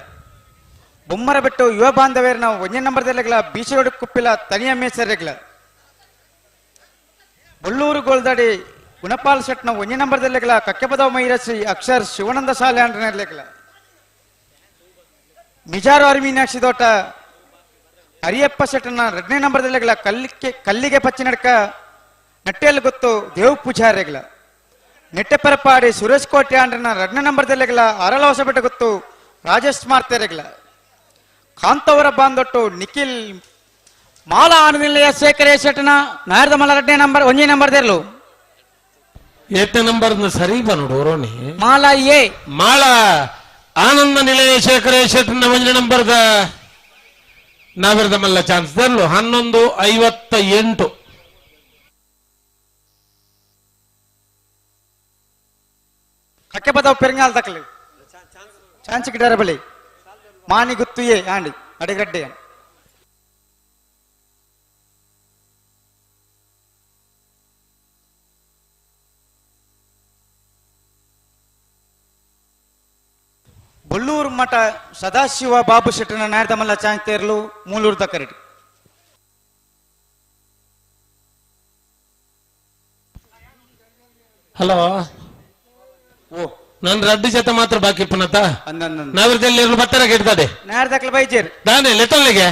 ಬೊಮ್ಮರ ಬೆಟ್ಟು ಯುವ ಬಾಂಧವ್ಯರ್ನ ಒಂಜನೇ ನಂಬರ್ ದೆಲ್ಲಗಲ ಬೀಚರೋಡು ಕುಪ್ಪಿಲ ತನಿಯ ಮೇಸರೆಗಲ ಬೊಳ್ಳೂರು ಗೋಲ್ದಾಡಿ ಗುಣಪಾಲ್ ಶೆಟ್ನ ಒಂಜನೇ ನಂಬರ್ ದೆಲ್ಲಗಲ ಕಕ್ಕೆಪದವ ಮೈರಸಿ ಅಕ್ಷರ್ ಶಿವಾನಂದ ಶಾಲೆ ಅಂಡ್ರನೆಲ್ಲಗಲ ಮಿಜಾರು ಅರಿಮೀನಾಕ್ಷಿ ದೋಟ ಹರಿಯಪ್ಪ ಶೆಟ್ಟನ ಎರಡನೇ ನಂಬರ್ ದೆಲ್ಲಗಲ ಕಲ್ಲಿಗೆ ಪಚ್ಚಿನಡ್ಕ ನಟ್ಟೆಯಲ್ಲಿ ಗೊತ್ತು ದೇವ್ ಪೂಜಾರಿಗಳ ನೆಟ್ಟೆಪರಪಾಡಿ ಸುರೇಶ್ ಕೋಟೆ ಆಂಡ್ರನ ಎರಡನೇ ನಂಬರ್ ದೆಲ್ಲಗಲ ಅರಳ ಹೊಸಬೆಟ್ಟ ಗೊತ್ತು ರಾಜೇಶ್ ಮಾರ್ತೆರೆಗಳ ಕಾಂತವರ ಬಾಂದೊಟ್ಟು ನಿಖಿಲ್ ಮಾಲ ಆನಂದಿಲ್ಲ ಶೇಖರ ಶೆಟ್ಟನ ನಾಯರ್ದ ಮಲ ಎರಡನೇ ನಂಬರ್ ಒಂದೇ ನಂಬರ್ ದೆರ್ಲು ಎತ್ತನೇ ನಂಬರ್ ಸರಿ ಬನ್ನೋಡು ರೋಣಿ ಮಾಲ ಎ ಮಾಳ ಆನಂದ ನಿಲಯ ಶೇಖರ ಶೆಟ್ಟನ ಒಂದನೇ ನಂಬರ್ದ ನಾವಿರದ ಮಲ್ಲ ಚಾನ್ಸ್ ದರ್ಲು 11:58. ಕಕ್ಕೆಪದವ್ ಪೆರಂಗಾಲ್ ದಕ್ಕಲಿ ಚಾನ್ಸ್ ಗಿಡರ ಬಳಿ ಮಾನಿ ಗುತ್ತು ಎ ಆಂಡಿ ಅಡಿಗಡ್ಡೆ ಬೊಳ್ಳೂರು ಮಠ ಸದಾಶಿವ ಬಾಬು ಶೆಟ್ಟನ ನಾಯರ್ದಮಲ್ಲ ಚಾನ್ಸ್ ತೇರ್ಲು ಮೂಲೂರು ದಕ್ಕರೆಡ್ಡಿ. ಹಲೋ ಓ ನನ್ ರಡ್ಡು ಜೊತೆ ಮಾತ್ರ ಬಾಕಿ ಪುನತ ನಾವಿರದಲ್ಲಿ ಬತ್ತರ ಕೆಡ್ತದೆ ನಾಯರ್ದಕ್ಕಲ ಬೈಜೇರ್ ದಾನೆ ಲೆತ್ತೊಲ್ಲಿಗೆ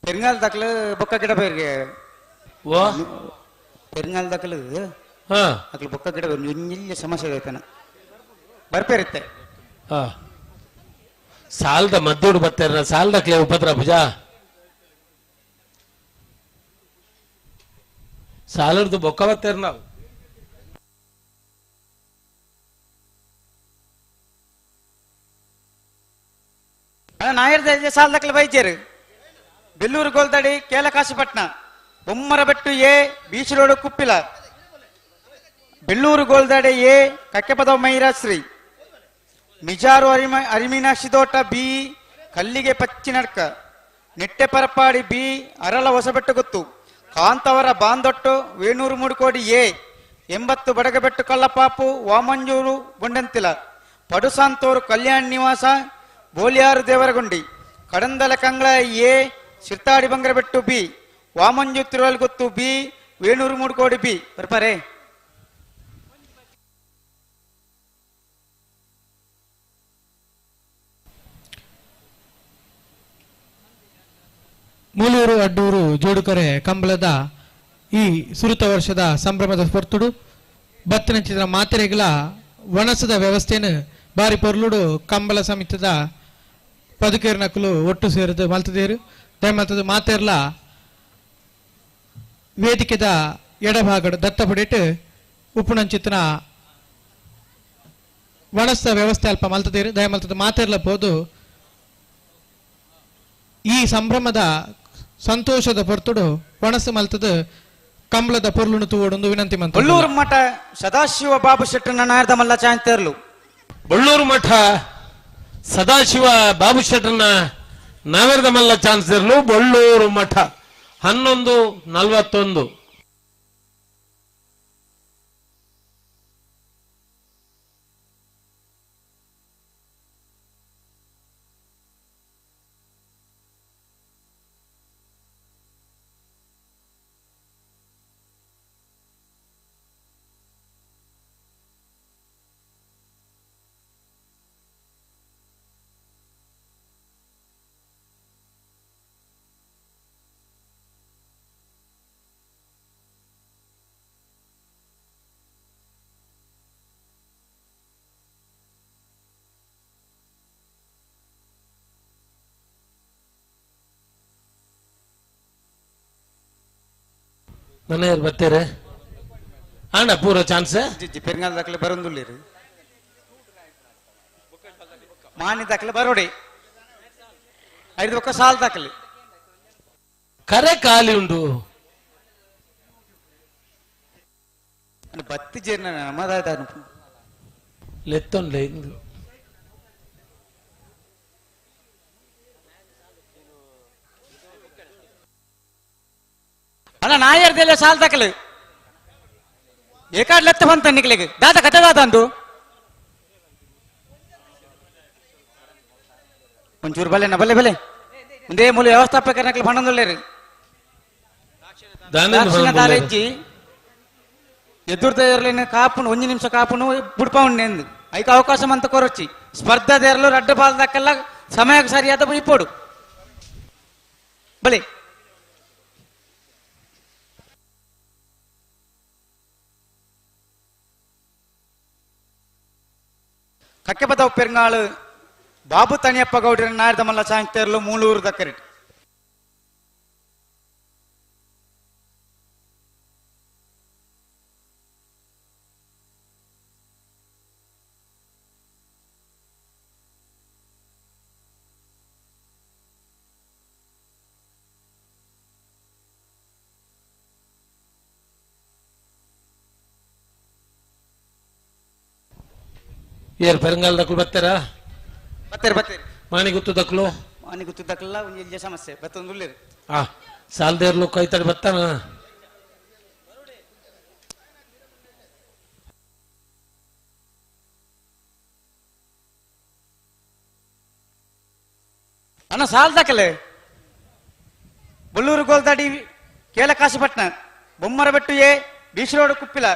ಪೆರಂಗಾಲ್ ದಕ್ಕಲು ಬೊಕ್ಕ ಗಿಡ ಬೈರ್ಗೆ ಓ ಪೆರಂಗಾಲ್ ದಕ್ಕಲು ಅಕ್ಲು ಬೊಕ್ಕ ಗಿಡ ಒಂಜಿಲ್ಲ ಸಮಸ್ಯೆ ಐತನ ಬರ್ಪೇರಿತ್ತೆ ಸಾಲದ ಮದ್ದೂಡು ಬತ್ತಾರ ಸಾಲದ ಕ್ಲೇ ಉಪದ್ರ ಭುಜ ಸಾಲರ್ದು ಬೊಕ್ಕ ಬತ್ತಾರ ನಾವು ನಾಯರ್ದ ಸಾಲದಕ್ಕಲು ಬೈಜೇರು Bellur Goldadi Kelakasipatna Bommarabettu A beach road Kuppila Bellur Goldadi A Kakkepadavu Mairashree Mijar Arimeenakshi Thota B Kallige Pachinadka Nitteparapadi B Arala Hosabettuguttu Kantavara Bandottu Venur Mudukodi A 80 Badagabettu Kallapapu Vamanjoor Bondantila Padusanthur Kalyan Nivasa Boliyar Devaragundi Kadandala Kangla A Sirtadi Bangarabettu B Vamanju Tiruvalguttu B Venur Mudukodi B ಬರ್ಪಾರೆ. Mulur Addur ಜೋಡುಕರೆ ಕಂಬಳದ ಈ ಸುರುತ ವರ್ಷದ ಸಂಭ್ರಮದ ಹೊರ್ತುಡು ಬತ್ತಿನಂಚಿದ ಮಾತೆರೆಗಳ ವಣಸದ ವ್ಯವಸ್ಥೆಯನ್ನು ಬಾರಿ ಪೊರ್ಲುಡು ಕಂಬಳ ಸಮಿತಿದ ಪದುಕೇರ್ನಕುಲು ಒಟ್ಟು ಸೇರಿದು ಮಲ್ತದೇರು ದಯಮಲ್ತದ ಮಾತೆರ್ಲ ವೇದಿಕೆದ ಎಡಭಾಗಡು ದತ್ತಪಡಿಟ್ಟು ಉಪ್ಪುನಂಚಿತನ ವಣಸದ ವ್ಯವಸ್ಥೆ ಅಲ್ಪ ಮಲ್ತದೇರು ದಯಮಲ್ತದ ಮಾತೆರ್ಲ ಪೋದು ಈ ಸಂಭ್ರಮದ ಸಂತೋಷದ ಪೊರ್ತುಡು ಒಣಸು ಮಲ್ತದ ಕಂಬಳದ ಪೊರ್ಲುನು ತೂವೊಡೊಂದು ವಿನಂತಿ ಮಂತ. ಬೊಳ್ಳೂರು ಮಠ ಸದಾಶಿವ ಬಾಬು ಶೆಟ್ಟನ ನಾಯರ್ದ ಮಲ್ಲ ಚಾಂತೇರ್ಲು ಬೊಳ್ಳೂರು ಮಠ ಸದಾಶಿವ ಬಾಬು ಶೆಟ್ಟನ ನಾವೆರ್ದ ಮಲ್ಲ ಚಾನ್ಸರ್ಲು ಬೊಳ್ಳೂರು ಮಠ 11:41. ಮನೆಯವ್ರು ಬರ್ತಾರೆ ಅಣ್ಣ ಪೂರ ಚಾನ್ಸ್ ಪೆರಂಗಾಲ್ ದಾಖಲೆ ಬರೋಂದುಲ್ಲೇರಿ ಮಾನಿ ದಾಖಲೆ ಬರೋಡಿ ಐದು ಬೊಕ್ಕ ಸಾಲ್ ದಾಖಲೆ ಕರೆ ಖಾಲಿ ಉಂಟು ಬತ್ತಿ ಜೀರ್ಣ ನಮ್ಮದಾಯ್ತು ಲೆತ್ತೊಂಡ್ಲೆ ಇಂದು ಅಣ್ಣ ನಾಯರ್ದೆಲ್ಲ ಸಾಲ್ ದಾಖಲೆ ಏಕಾಡ್ ಲೆತ್ತ ಬಂತ ನಿಕ್ಲೆಗ್ ದಾದ ಕತೆ ದಾದ ಅಂದು ಒಂಚೂರು ಬಲ್ಲೆ ನಾ ಬಲ್ಲೆ ಬಲ್ಲೆ ಒಂದೇ ಮೂಲ ವ್ಯವಸ್ಥಾಪಕರ ನಕಲು ಪಣಂದುಳ್ಳೇರು ದಕ್ಷಿಣ ದಾರೆಜ್ಜಿ ಎದುರ್ದ ಕಾಪುನು ಒಂಜಿ ನಿಮಿಷ ಕಾಪುನು ಬುಡ್ಪ ಉಂಡು ಐಕ ಅವಕಾಶ ಅಂತ ಕೊರೊಚ್ಚಿ ಸ್ಪರ್ಧಾದೇರ್ಲು ರಡ್ಡ ಬಾಲ್ ದಕ್ಕಲ್ಲ ಸಮಯಕ್ಕೆ ಸರಿಯಾದ ಇಪ್ಪೋಡು ಬಲೆ ಕಕ್ಕೆಪದ ಪೆರ್ಗಾಳು ಬಾಬು ತಣಿಯಪ್ಪ ಗೌಡರ ನಾಯರ್ದಮಲ್ಲ ಸಾಂಕ್ತೇರ್ಲು ಮೂಲೂರು ದಕ್ಕರಿಟ್ ಏರ್ ಪೆರಂಗಾಲ್ ದಕ್ಕಲು ಬರ್ತಾರಾ ಬತ್ತೇರಿ ಬತ್ತೇರಿ ಮಾಣಿ ಗುತ್ತು ದಕ್ಕಲು ಮಾಣಿ ಗುತ್ತು ದಕ್ಕಲ್ಲ ಒಂಜಿ ಎಲ್ಜ ಸಮಸ್ಯೆ ಬತ್ತೊಂದುಲ್ಲೇರು ಆ ಸಾಲ್ದೇರ್ಲು ಕೈತಡಿ ಬತ್ತಾನ ಅಣ್ಣ ಸಾಲ್ ದಾಖಲೆ Bollur Goldadi Kela Kasipatna Bommarabettu A beach road Kuppila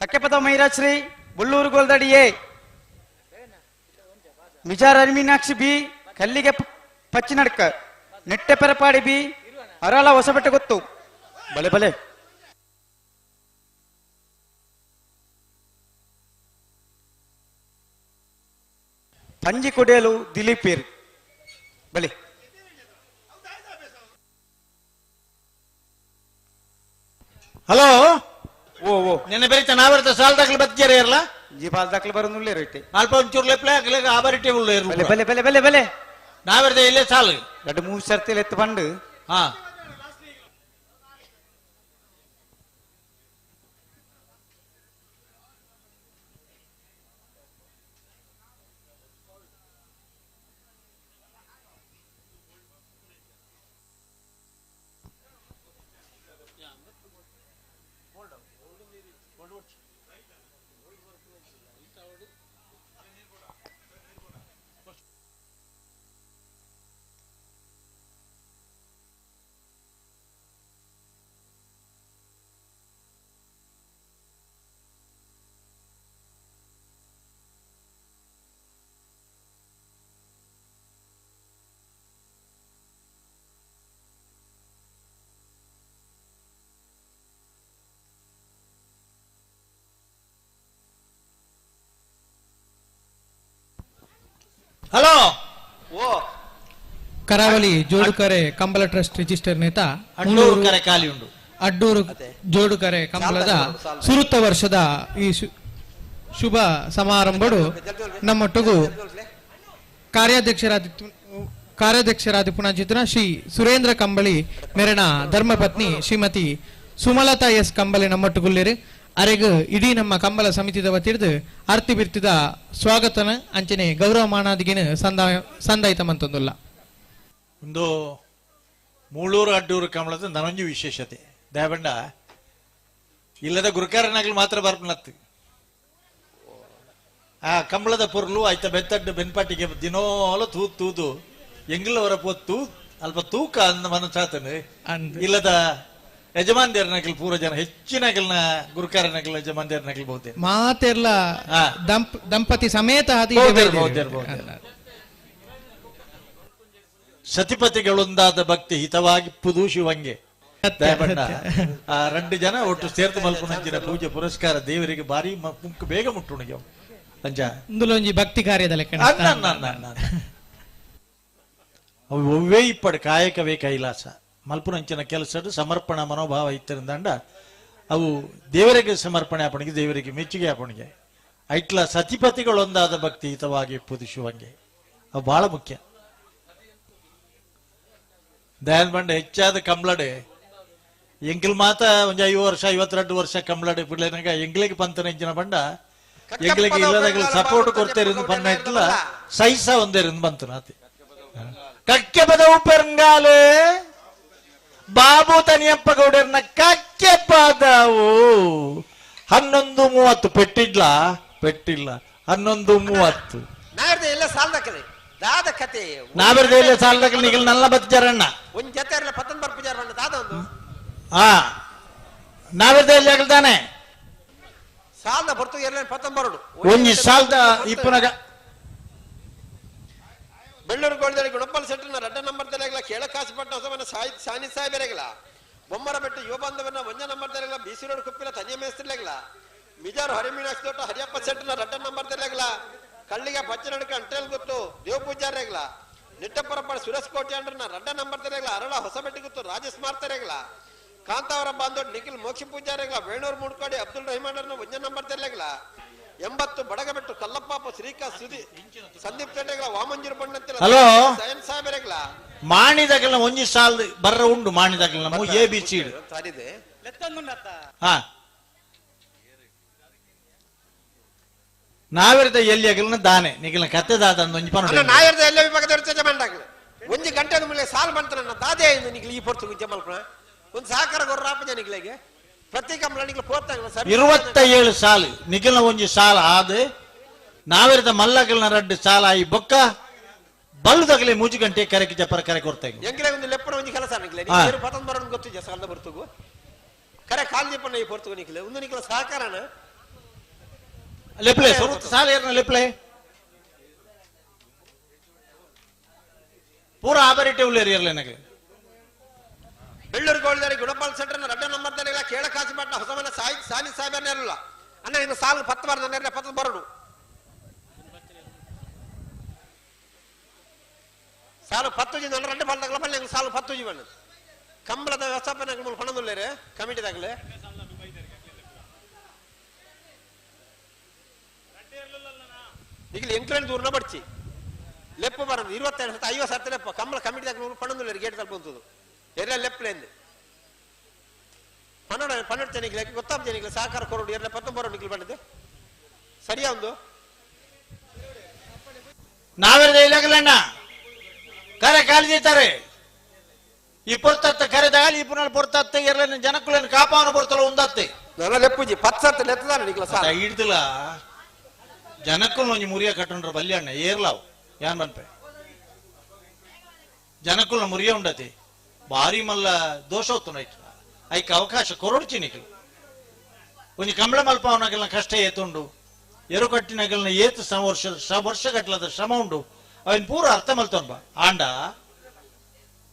Kakkepada Mairashree Bollur Goldadi A Mijar Meenakshi B Kallige Pachinadka Nitteperapadi B Arala Hosabettu Gottu ಬಲೆ ಬಲೆ ಪಂಜಿ ಕೊಡೇಲು ದಿಲೀಪ್ ಏರ್ ಬಲೆ ಹಲೋ ಓ ಓ ನಿನ್ನೆ ಬೆರಿತ ನಾವರ್ತ ಸಾಲ್ ದಾಖಲೆ ಬತ್ತಿಜಾರ ಇರಲ್ಲ ಜಿ ಬಾಲ್ ದಾಖಲೆ ಬರೋದು ರೈತೆ ಅಲ್ಪ ಒಂಚೂರು ಲೆಪ್ಲೆ ಹಾಕ್ಲೆ ಆಬರಿಟೆ ಉಳ್ಳ ಬಲೆ ಬಲೆ ಬಲೆ ಬಲೆ ಬಲೆ ನಾವರ್ತ ಇಲ್ಲೇ ಸಾಲು ಎರಡು ಮೂರು ಸರ್ತಿ ಎತ್ತು ಬಂಡು ಹಾ ಹಲೋ ಓ ಕರಾವಳಿ ಜೋಡುಕರೆ ಕಂಬಳ ಟ್ರಸ್ಟ್ ರಿಜಿಸ್ಟರ್ ನೇತ ಅಡ್ಡೂರು ಕರೆ ಖಾಲಿ ಉಂಡು ಅಡ್ಡೂರು ಜೋಡುಕರೆ ಕಂಬಳದ ಸುರುತ್ತ ವರ್ಷದ ಈ ಶುಭ ಸಮಾರಂಭಡು ನಮ್ಮೊಟ್ಟಿಗೂ ಕಾರ್ಯಾಧ್ಯಕ್ಷರಾದ ಪುಣಜಿತನ ಶ್ರೀ ಸುರೇಂದ್ರ ಕಂಬಳಿ ಮೆರಣ ಧರ್ಮಪತ್ನಿ ಶ್ರೀಮತಿ ಸುಮಲತಾ ಎಸ್ ಕಂಬಳಿ ನಮ್ಮೊಟ್ಟುಗುಲ್ಲೇರು ಅರೆಗ್ ಇಡೀ ನಮ್ಮ ಕಂಬಳ ಸಮಿತಿದ ವತಿರ್ದು ಅರ್ತಿ ಬಿರ್ತಿದ ಸ್ವಾಗತನ ಅಂಚನೆ ಗೌರವ ಮಾನಾದಿಗಿನ ಸಂದಾಯಿತ ಮಂತೊಂದುಲ್ಲ. ಒಂದು ಮೂಳೂರು ಅಡ್ಡೂರು ಕಂಬಳದ ನನೊಂಜಿ ವಿಶೇಷತೆ ದಯಬಂಡ ಇಲ್ಲದ ಗುರುಕಾರನಾಗ್ಲಿ ಮಾತ್ರ ಬರ್ಪನತ್ತು ಆ ಕಂಬಳದ ಪೊರ್ಲು ಆಯ್ತ ಬೆತ್ತಡ್ಡು ಬೆನ್ಪಾಟಿಗೆ ದಿನೋಲ ತೂತು ತೂದು ಎಂಗ್ಲವರ ಪೊತ್ತು ಅಲ್ಪ ತೂಕ ಅಂದ ಮನಸಾತನು ಇಲ್ಲದ ಯಜಮಾನ್ದೇರ್ನಕಲ್ ಪೂರ ಜನ ಹೆಚ್ಚಿನಕಲ್ನ ಗುರುಕಾರನಕಲ್ ಯಜಮಾನ್ದೇರ್ನಕಲ್ ಬಹುತೇ ಮಾತೆರ್ಲ ದಂಪತಿ ಸಮೇತ ಸತಿಪತಿಗಳೊಂದಾದ ಭಕ್ತಿ ಹಿತವಾಗಿ ಪುದು ಶಿವಂಗೆ ದಯಬಣ್ಣ ಆ రెండు ಜನ ಒಟ್ಟು ಸೇರ್ತು ಮಲ್ಪುನಂಚಿನ ಪೂಜೆ ಪುರಸ್ಕಾರ ದೇವರಿಗೆ ಭಾರಿ ಮುಕ್ಕು ಬೇಗ ಮುಟ್ಟುಣಿಗೆ ಅಂಜ ಇಂದುಲೊಂಜಿ ಭಕ್ತಿ ಕಾರ್ಯದ ಲೆಕ್ಕ ಅವು ಒವ್ವೇ ಇಪ್ಪಡು ಕಾಯಕವೇ ಕೈಲಾಸ ಮಲ್ಪುನಂಚಿನ ಕೆಲಸ ಸಮರ್ಪಣಾ ಮನೋಭಾವ ಇತ್ತರಿಂದಂಡ ಅವು ದೇವರಿಗೆ ಸಮರ್ಪಣೆ ಆಪಣಿಗೆ ದೇವರಿಗೆ ಮೆಚ್ಚುಗೆ ಆಪಣಿಗೆ ಐಟ್ಲ ಸತಿಪತಿಗಳೊಂದಾದ ಭಕ್ತಿ ಹಿತವಾಗಿ ಪುದು ಶಿವಂಗೆ ಅವು ಬಹಳ ಮುಖ್ಯ. ದಯಾನ್ ಬಂಡ ಹೆಚ್ಚಾದ ಕಂಬ್ಳಡೆ ಎಂಕಿಲ್ ಮಾತ ಒಂಜಿ 50 ವರ್ಷ 52 ವರ್ಷ ಕಂಬ್ಳಡೆ ಪಿಳ್ಳೆನಾಗ ಎಂಗ್ಲಿಗೆ ಪಂತನ ಇಂಚಿನ ಬಂಡ ಎಂಗ್ಲಿಗೆ ಇಲ್ಲದಾಗ ಸಪೋರ್ಟ್ ಕೊಡ್ತೇರಿಂದ ಪನ್ನ ಇತ್ತಲ್ಲ ಸೈಸ ಒಂದೇರಿಂದ ಬಂತನ ಆತಿ ಕಕ್ಕೆ ಬದವು ಪೆರಂಗಾಲೆ ಬಾಬು ತನಿಯಪ್ಪ ಗೌಡರ್ನ ಕೈ 11:30 ಪೆಟ್ಟಿಡ್ಲ ಪೆಟ್ಟಿಲ್ಲ 11:30 ನಾರ್ದೆ ಎಲ್ಲ ಸಾಲದಕ್ಕದೆ ದಾದ ಕತೆ ನಾವೆರ್ದ ಎಲ್ಲ ಸಾಲದಕ್ಕೆ ನಿಗಲ್ ನಲ್ಲ ಬತ್ತಿಜಾರಣ್ಣ ಒಂದ್ ಜೊತೆ ಇರಲ್ಲ ಪತ್ತನ್ ಬರ್ಪುಜಾರ ಬಣ್ಣ ದಾದ ಒಂದು ಹಾ ನಾವೆರ್ದ ಎಲ್ಲಿ ಆಗಲ್ದಾನೆ ಸಾಲದ ಬರ್ತು ಎಲ್ಲ ಪತ್ತನ್ ಬರೋಡು ಒಂಜಿ ಸಾಲದ ಇಪ್ಪನಾಗ ಬೆಳ್ಳೂರು ಗೋಲ್ದಲ್ಲಿ ಗುಣಪಾಲ್ ಸೆಟ್ಟರ್ನ ರಡ್ಡ ನಂಬರ್ ತಲೆಗಲ ಕೇಳಕಾಸುಪಟ್ಟಣ ಹೊಸವನ ಸಾನಿ ಸಾಹೇಬರೆಗಲ ಬೊಮ್ಮರ ಬೆಟ್ಟು ಯುವ ಬಾಂಧವನ ಒಂಜ ನಂಬರ್ ತಲೆಗಲ ಬಿಸಿ ರೋಡ್ ಕುಪ್ಪಿಲ ತನಿಯ ಮೇಸ್ತ್ರಿಲೆಗಲ ಮಿಜಾರು ಹರಿಮೀನಾಕ್ಷಿ ತೋಟ ಹರಿಯಪ್ಪ ಸೆಟ್ಟರ್ನ ರಡ್ಡ ನಂಬರ್ ತಲೆಗಲ ಕಳ್ಳಿಗೆ ಪಚ್ಚನಡ್ಕ ಅಂಟೇಲ್ ಗೊತ್ತು ದೇವ ಪೂಜಾರೆಗಲ ನಿಟ್ಟಪರಪ್ಪ ಸುರೇಶ್ ಕೋಟೆ ಅಂಡ್ರನ ರಡ್ಡ ನಂಬರ್ ತಲೆಗಲ ಅರಳ ಹೊಸಬೆಟ್ಟಿ ಗೊತ್ತು ರಾಜೇಶ್ ಮಾರ್ತರೆಗಲ ಕಾಂತಾವರ ಬಾಂಧವ್ ನಿಖಿಲ್ ಮೋಕ್ಷ ಪೂಜಾರೆಗಲ ವೇಣೂರು ಮೂಡ್ಕೋಡಿ ಅಬ್ದುಲ್ ರಹಿಮಾನ್ ಒಂಜ ನಂಬರ್ ತಲೆಗಲ 80 ಬಡಗಬೆಟ್ಟು ಕಲ್ಲಪ್ಪಾಪ ಶ್ರೀಕಾ ಸುದಿ ಸಂದೀಪ್ ಚಂಡ್ರೆಗಳ ವಾಮಂಜೂರು ಬಣ್ಣಂತಿಲ್ಲ ಹಲೋ. ಸಯನ್ ಸಾಹೇಬರೆಗಳ ಮಾಣಿದಾಗಲ ಒಂಜಿ ಸಾಲ್ ಬರ್ರ ಉಂಡು ಮಾಣಿದಾಗಲ ನಮ್ಮ ಎ ಬಿ ಸಿ ಸರಿದೆ ಹಾ ನಾವೆರ್ದ ಎಲ್ಲಿ ಅಗಲನ ದಾನೆ ನಿಗಲ ಕತ್ತೆ ದಾದ ಒಂಜಿ ಪನ ನಾಯರ್ದ ಎಲ್ಲ ವಿಭಾಗದ ಚರ್ಚೆ ಮಂಡಾಗಲ ಒಂಜಿ ಗಂಟೆ ಮೇಲೆ ಸಾಲ್ ಬಂತ ನನ್ನ ದಾದೆ ನಿಗಲ ಈ ಪೊರ್ತು ಗುಂಜೆ ಮಲ್ಪಣ ಒಂದು ಸಹಕಾರ ಗೊರ್ರಾಪ ಜನಿಗಳಿಗೆ ಪ್ರತಿ ಕಂಬಳ ಪೋರ್ತಾಗಲ ಸರ್ 27 ಸಾಲು ನಿಗಲ ಒಂಜಿ ಸಾಲ ಆದ ನಾವೆರ್ದ ಮಲ್ಲಗಲ್ನ ರಡ್ಡು ಸಾಲ ಆಯಿ ಬೊಕ್ಕ ಬಲ್ಲದಗಲೆ ಮೂಜಿ ಗಂಟೆ ಕರೆಗೆ ಜಪರ ಕರೆ ಕೊಡ್ತಾ ಎಂಗ್ರೆ ಒಂದು ಲೆಪ್ಪನ ಒಂಜಿ ಕೆಲಸ ನಿಗಲೆ ಹಾ. ನೀರು ಪತನ್ ಬರೋಣ ಗೊತ್ತಿದೆ ಸಾಲದ ಬರ್ತುಗು ಕರೆ ಕಾಲ್ ದೀಪಣ್ಣ ಈ ಪೊರ್ತುಗು ನಿಖಿಲ ಒಂದು ನಿಖಿಲ ಸಹಕಾರನ ಲೆಪ್ಲೆ ಸುರುತ್ತ ಸಾಲ ಏರ್ನ ಲೆಪ್ಲೆ ಪೂರ ಆಪರೇಟಿವ್ ಇರ್ಲಿ ನನಗೆ ಬೆಳ್ಳೂರು ಗೋಲ್ದಾರಿ ಗುಣಪಾಲ್ ಸೆಂಟರ್ನ ರಡ್ಡ ನಂಬರ್ ತಲೆಗಳ ಕೇಳಕಾಸಿಪಟ್ಟಣ ಹೊಸಮನ ಸಾಯಿ ಸಾನಿ ಸಾಹೇಬರ್ನ ಇರಲ್ಲ ಅಣ್ಣ ಇನ್ನು ಸಾಲು ಪತ್ತು ಬಾರ್ದು ನನ್ನ ಪತ್ತು ಬರೋಡು ಸಾಲು ಪತ್ತು ಜಿ ನನ್ನ ரெண்டு பால் தகல எங்களுக்கு சாಲು ಪತ್ತು ಜಿ ಬಣ್ಣ ಕಂಬಳದ ವ್ಯವಸ್ಥಾಪನೆ ಮೂಲ ಪಣದುಲ್ಲೇರೆ ಕಮಿಟಿದಾಗಲೇ ಈಗ ಎಂಕ್ಲೇನ್ ದೂರನ ಬಡ್ಚಿ ಲೆಪ್ಪ ಬರೋದು 22 ಸತ 50 ಸತ್ತ ಲೆಪ್ಪ ಕಂಬಳ ಕಮಿಟಿದಾಗ ನೂರು ಪಣದುಲ್ಲೇರು ಗೇಟ್ ತಲುಪುಂತದು ಎರ್ರೆ ಲೆಪ್ಲೇಂದು 12 12 ಜನಿಗೆ ಗೊತ್ತಾಪ ಜನಿಗೆ ಸಹಕಾರ ಕೊರೋಡು ಎರಡ 19 ನಿಖಿಲ್ ಬಂದದ್ದು ಸರಿಯಾ ಒಂದು ನಾವೆರ್ದ ಇಲ್ಲಗಲಣ್ಣ ಕರೆ ಕಾಲಿದ್ದಾರೆ ಈ ಪೊರ್ತತ್ತ ಕರೆದಾಗ ಈ ಪುನರ್ ಪೊರ್ತತ್ತ ಎರಲನ್ನ ಜನಕುಲನ್ನು ಕಾಪಾವನ ಪೊರ್ತಲ ಉಂದತ್ತೆ ನನ್ನ ಲೆಪ್ಪುಜಿ ಪತ್ತು ಸತ್ತ ಲೆತ್ತದಾನ ನಿಖಿಲ ಸಾಲ ಹಿಡ್ದಿಲ್ಲ ಜನಕ್ಕೂ ಒಂಜಿ ಮುರಿಯ ಕಟ್ಟಂಡ್ರ ಬಲ್ಯ ಅಣ್ಣ ಏರ್ಲಾವ್ ಯಾನ್ ಬನ್ಪೆ ಜನಕುಲ್ನ ಮುರಿಯ ಉಂಡತಿ ಭಾರಿ ಮಲ್ಲ ದೋಷ ಹೊತ್ತು ಐಕ್ ಅವಕಾಶ ಕೊರೊಡ್ಚಿ ನಿಖಿಲ್ ಒಂಜಿ ಕಂಬಳ ಮಲ್ಪಾವನಗಲ್ನ ಕಷ್ಟ ಏತುಂಡು ಎರು ಕಟ್ಟಿನಗಲ್ನ ಏತು ವರ್ಷ ವರ್ಷ ಗಟ್ಟಲದ ಶ್ರಮ ಉಂಡು ಅವನ್ ಪೂರ ಅರ್ಥ ಮಲ್ತೊನ್ ಬಾ ಆಂಡ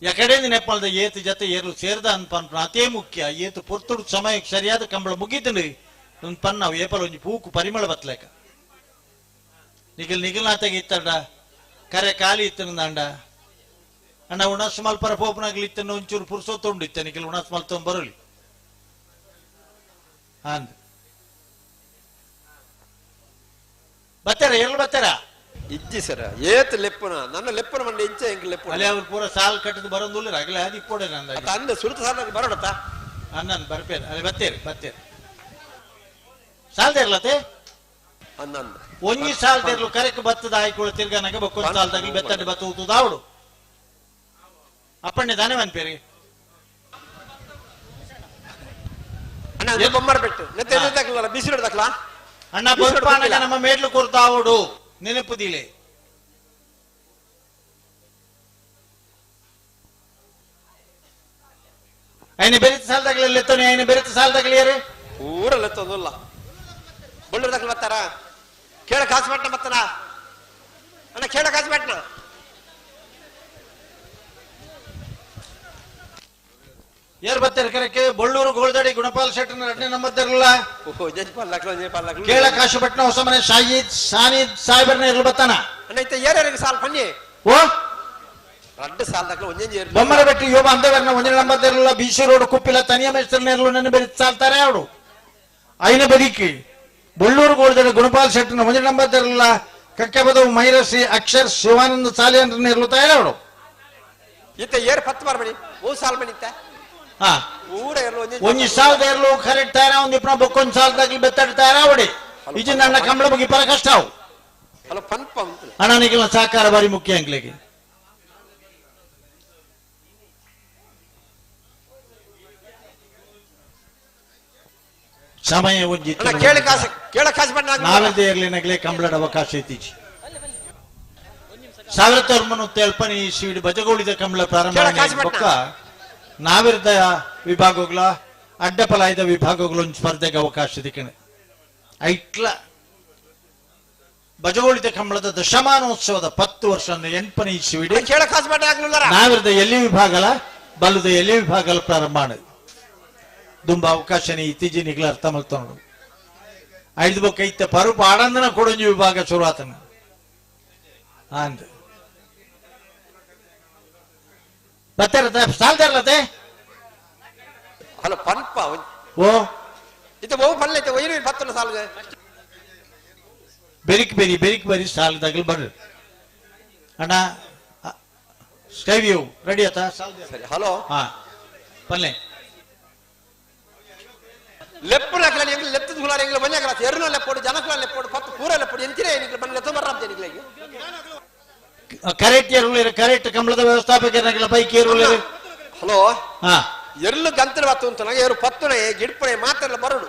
ಎಕಡೆಂದು ನೆಪ್ಪಲ್ದ ಏತು ಜೊತೆ ಏರ್ಲು ಸೇರ್ದ ಅನ್ಪನ್ಪನ ಅತೇ ಮುಖ್ಯ ಏತು ಪೊರ್ತುಡು ಸಮಯಕ್ಕೆ ಸರಿಯಾದ ಕಂಬಳ ಮುಗಿತಂಡು ಒಂದು ಪನ್ನ ಏಪಲ ಒಂಜಿ ಪೂಕು ಪರಿಮಳ ಬತ್ಲೇಕ ನಿಗಲ್ ನಿಗಲ್ನಾತಾಗ ಇತ್ತಡ ಕರೆ ಖಾಲಿ ಇತ್ತನಂದ ಅಣ್ಣ ಉಣಸ್ ಮಲ್ಪರ ಪೋಪನಾಗ್ಲಿ ಇತ್ತನ ಒಂಚೂರು ಪುರ್ಸೊತ್ತುಂಡು ಇತ್ತ ನಿಖಿಲ್ ಉಣಸ್ ಮಲ್ತೊಂದು ಬರಲಿ ಅಂದ ಬತ್ತಾರ ಎಲ್ಲಿ ಬತ್ತಾರ ಇಜ್ಜಿ ಸರ ಏತ್ ಲೆಪ್ಪುನ ನನ್ನ ಲೆಪ್ಪುನ ಮಂಡೆ ಇಂಚೆ ಎಂಕ್ ಲೆಪ್ಪು ಅಲ್ಲಿ ಅವ್ರು ಪೂರ ಸಾಲ್ ಕಟ್ಟದ ಬರೋದಿಲ್ಲ ಅಗಲೇ ಅದು ಇಪ್ಪೋಡೆ ನಂದ ಅಂದ ಸುರುತ ಸಾಲ ಬರೋಡತ್ತ ಅನ್ನನ್ ಬರ್ಪೇರು ಅಲ್ಲಿ ಬತ್ತೇರಿ ಬತ್ತೇರಿ ಸಾಲ್ದೇ ಇರ್ಲತ್ತೆ ಅನ್ನಂದ ಒಂಜಿ ಸಾಲ್ದೇರ್ಲು ಕರೆಕ್ ಬತ್ತದ ಆಯ್ಕೊಳ್ಳ ತಿರ್ಗನಗ ಬೊಕ್ಕೊಂದು ಸಾಲ್ದಾಗಲಿ ಬೆತ್ತಂಡೆ ಬತ್ತ ಊತುದ ಅವಡು ಅಪ್ಪಣ್ಣೆ ದಾನೆ ಮನ್ಪೇರಿ ಅಣ್ಣ ಅದು ಬೊಮ್ಮರ ಬೆಟ್ಟು ನೆತ್ತೆ ದಾಖಲ ಬಿಸಿಲು ದಾಖಲ ಅಣ್ಣ ಬೊಲ್ಪಾನಗ ನಮ್ಮ ಮೇಡ್ಲು ಕೊರ್ತಾವಡು ನೆನಪುದಿಲೆ ಐನ ಬೆರಿತ ಸಾಲ್ದಾಗಲಿ ಲೆತ್ತನೆ ಐನ ಬೆರಿತ ಸಾಲ್ದಾಗಲಿ ಯಾರೇ ಊರಲ್ಲ ತೊಂದಲ್ಲ ಬಳ್ಳೂರು ದಾಖಲ ಬರ್ತಾರ ಕೇಳ ಕಾಸು ಪಟ್ನ ಬತ್ತನ ಅಣ್ಣ ಕೇಳ ಕಾಸು ಪಟ್ನ ಯಾರು ಬರ್ತಾರೆ ಕರೆಕ್ಕೆ ಬಳ್ಳೂರು ಗೋಲ್ದಡಿ ಗುಣಪಾಲ್ ಶೆಟ್ಟರ್ ಎರಡನೇ ನಂಬರ್ ಓಹೋ ಜಜ್ಪಾಲ್ ದಾಖಲ ಜಯಪಾಲ್ ದಾಖಲ ಕೇಳ ಕಾಶುಪಟ್ನ ಹೊಸಮನೆ ಶಾಹಿದ್ ಸಾನಿದ್ ಸಾಹೇಬರ್ನ ಇರ್ಲು ಬತ್ತಾನ ಅಣ್ಣ ಇತ್ತ ಏರ್ಯಾರಿಗೆ ಸಾಲ್ ಪನ್ನಿ ಓ ರಡ್ಡು ಸಾಲ್ ದಾಖಲ ಒಂಜೊಂಜಿ ಏರ್ಲು. ಬೊಮ್ಮರ ಬೆಟ್ಟಿ ಯೋಬ ಅಂದವರ್ನ ಒಂಜಿ ನಂಬರ್ ಇರಲ್ಲ ಬಿಸಿ ರೋಡ್ ಕುಪ್ಪಿಲ ತನಿಯ ಮೇಸ್ತ್ರನ ಇರಲು ನನ್ನ ಬೆರಿ ಸಾಲ್ತಾರೆ ಅವಡು ಐನ ಬದಿಕಿ ಬಳ್ಳೂರು ಗೋಲ್ದಡಿ ಗುಣಪಾಲ್ ಶೆಟ್ಟರ್ನ ಒಂಜಿ ನಂಬರ್ ಇರಲ್ಲ ಕಕ್ಕಬದವು ಮೈರಸಿ ಅಕ್ಷರ್ ಶಿವಾನಂದ ಸಾಲಿಯನ್ರನ್ನ ಇರಲು ತಯಾರವಡು ಇತ್ತ ಏರ್ ಪತ್ತು ಬಾರ್ ಬನ್ನಿ ಮೂರು ಸಾಲ್ ಬನ್ನಿ ಇತ್ತ ಹಾ ಊರ ಏರ್ಲು ಒಂಜೊಂಜಿ ಒಂಜಿ ಸಾಲದ ಇರಲು ಕರೆಕ್ಟ್ ತಯಾರ ಒಂದು ಇಪ್ಪ ಬೊಕ್ಕೊಂದು ಸಾಲದಾಗ್ಲಿ ಬೆತ್ತಡಿ ತಯಾರಾವಡಿ ಇಜಿ ನನ್ನ ಕಂಬಳ ಮುಗಿ ಪರ ಕಷ್ಟ ಅವು ಅಲ್ಲ ಪನ್ಪ ಉಂಟು ಅಣ್ಣನಿಗೆಲ್ಲ ಸಹಕಾರ ಬಾರಿ ಮುಖ್ಯ ಅಂಗ್ಲಿಗೆ ಸಮಯ ಒಂಜಿ ಕೇಳಿ ಕಾಸು ಕೇಳ ಕಾಸು ಬಣ್ಣ ನಾವೆಲ್ದೇ ಇರ್ಲಿನಗಲೇ ಕಂಬಳದ ಅವಕಾಶ ಇತ್ತೀಚೆ 1970 ಇಸ್ವಿಡ್ ಬಜಗೋಳಿದ ಕಂಬಳ ಪ್ರಾರಂಭ ಬೊಕ್ಕ ನಾವಿರ್ದ ವಿಭಾಗಗಳ ಅಡ್ಡಪಲಾಯದ ವಿಭಾಗಗಳು ಒಂದು ಸ್ಪರ್ಧೆಗೆ ಅವಕಾಶ ದಿಕ್ಕಣೆ ಐಟ್ಲ ಬಜಗೋಳಿದ ಕಂಬಳದ ದಶಮಾನೋತ್ಸವದ 10 ವರ್ಷ 8ನೇ ಇಸ್ವಿಡ್ ನಾವಿರ್ದ ಎಲ್ಲಿ ವಿಭಾಗಲ ಬಲ್ಲದ ಎಲ್ಲಿ ವಿಭಾಗಲ ಪ್ರಾರಂಭ ದುಂಬ ಅವಕಾಶನೇ ಇತ್ತೀಚಿನ ಅರ್ಥ ಮಲ್ತೋಡು ಐದು ಬೊಕ್ಕ ಇತ್ತ ಪರುಪ ಆಡಂದನ ಕೊಡೊಂಜಿ ವಿಭಾಗ ಶುರುವಾತನ ಅಂದ ಬತ್ತಾರತ ಸಾಲ್ದಾರ್ಲತೆ ಹಲೋ ಪನ್ಪ ಓ ಇದು ಬಹು ಪಲ್ಲೆ ಒಯ್ಯಿನ ಪತ್ತನ ಸಾಲ್ಗ ಬೆರಿಕ್ ಬೆರಿ ಬೆರಿಕ್ ಬರಿ ಸಾಲದಾಗಲಿ ಬರ್ರಿ ಅಣ್ಣ ಸ್ಕೈ ವ್ಯೂ ರೆಡಿ ಆತ ಸರಿ ಹಲೋ ಹಾ ಪಲ್ಲೆ ಲೆಪ್ಪು ಹಾಕಲ ಎಂಗ್ಲ ಲೆಪ್ತು ಹುಲಾರ ಎಂಗ್ಲ ಬಂಜಾಕಲ ಎರ್ನ ಲೆಪ್ಪೋಡು ಜನಕಲ ಲೆಪ್ಪೋಡು ಪತ್ತು ಪೂರ ಲೆಪ್ಪೋಡು ಎಂತಿರೇ ನಿಗ್ಲ ಬಂದ ಲೆತ್ತ ಬರ್ರಾಬ್ದೆ ನಿಗ್ಲ ಕರೆಕ್ಟ್ ಎರುಳಿರು ಕರೆಕ್ಟ್ ಕಂಬಳದ ವ್ಯವಸ್ಥಾಪಕರ ಬೈಕ್ ಎರುಳಿರು ಹಲೋ ಹಾ ಎರ್ಲು ಗಂತರ ಬತ್ತು ಅಂತ ನಂಗೆ ಎರು ಪತ್ತುನೆ ಗಿಡ್ಪಣೆ ಮಾತೆಲ್ಲ ಬರಡು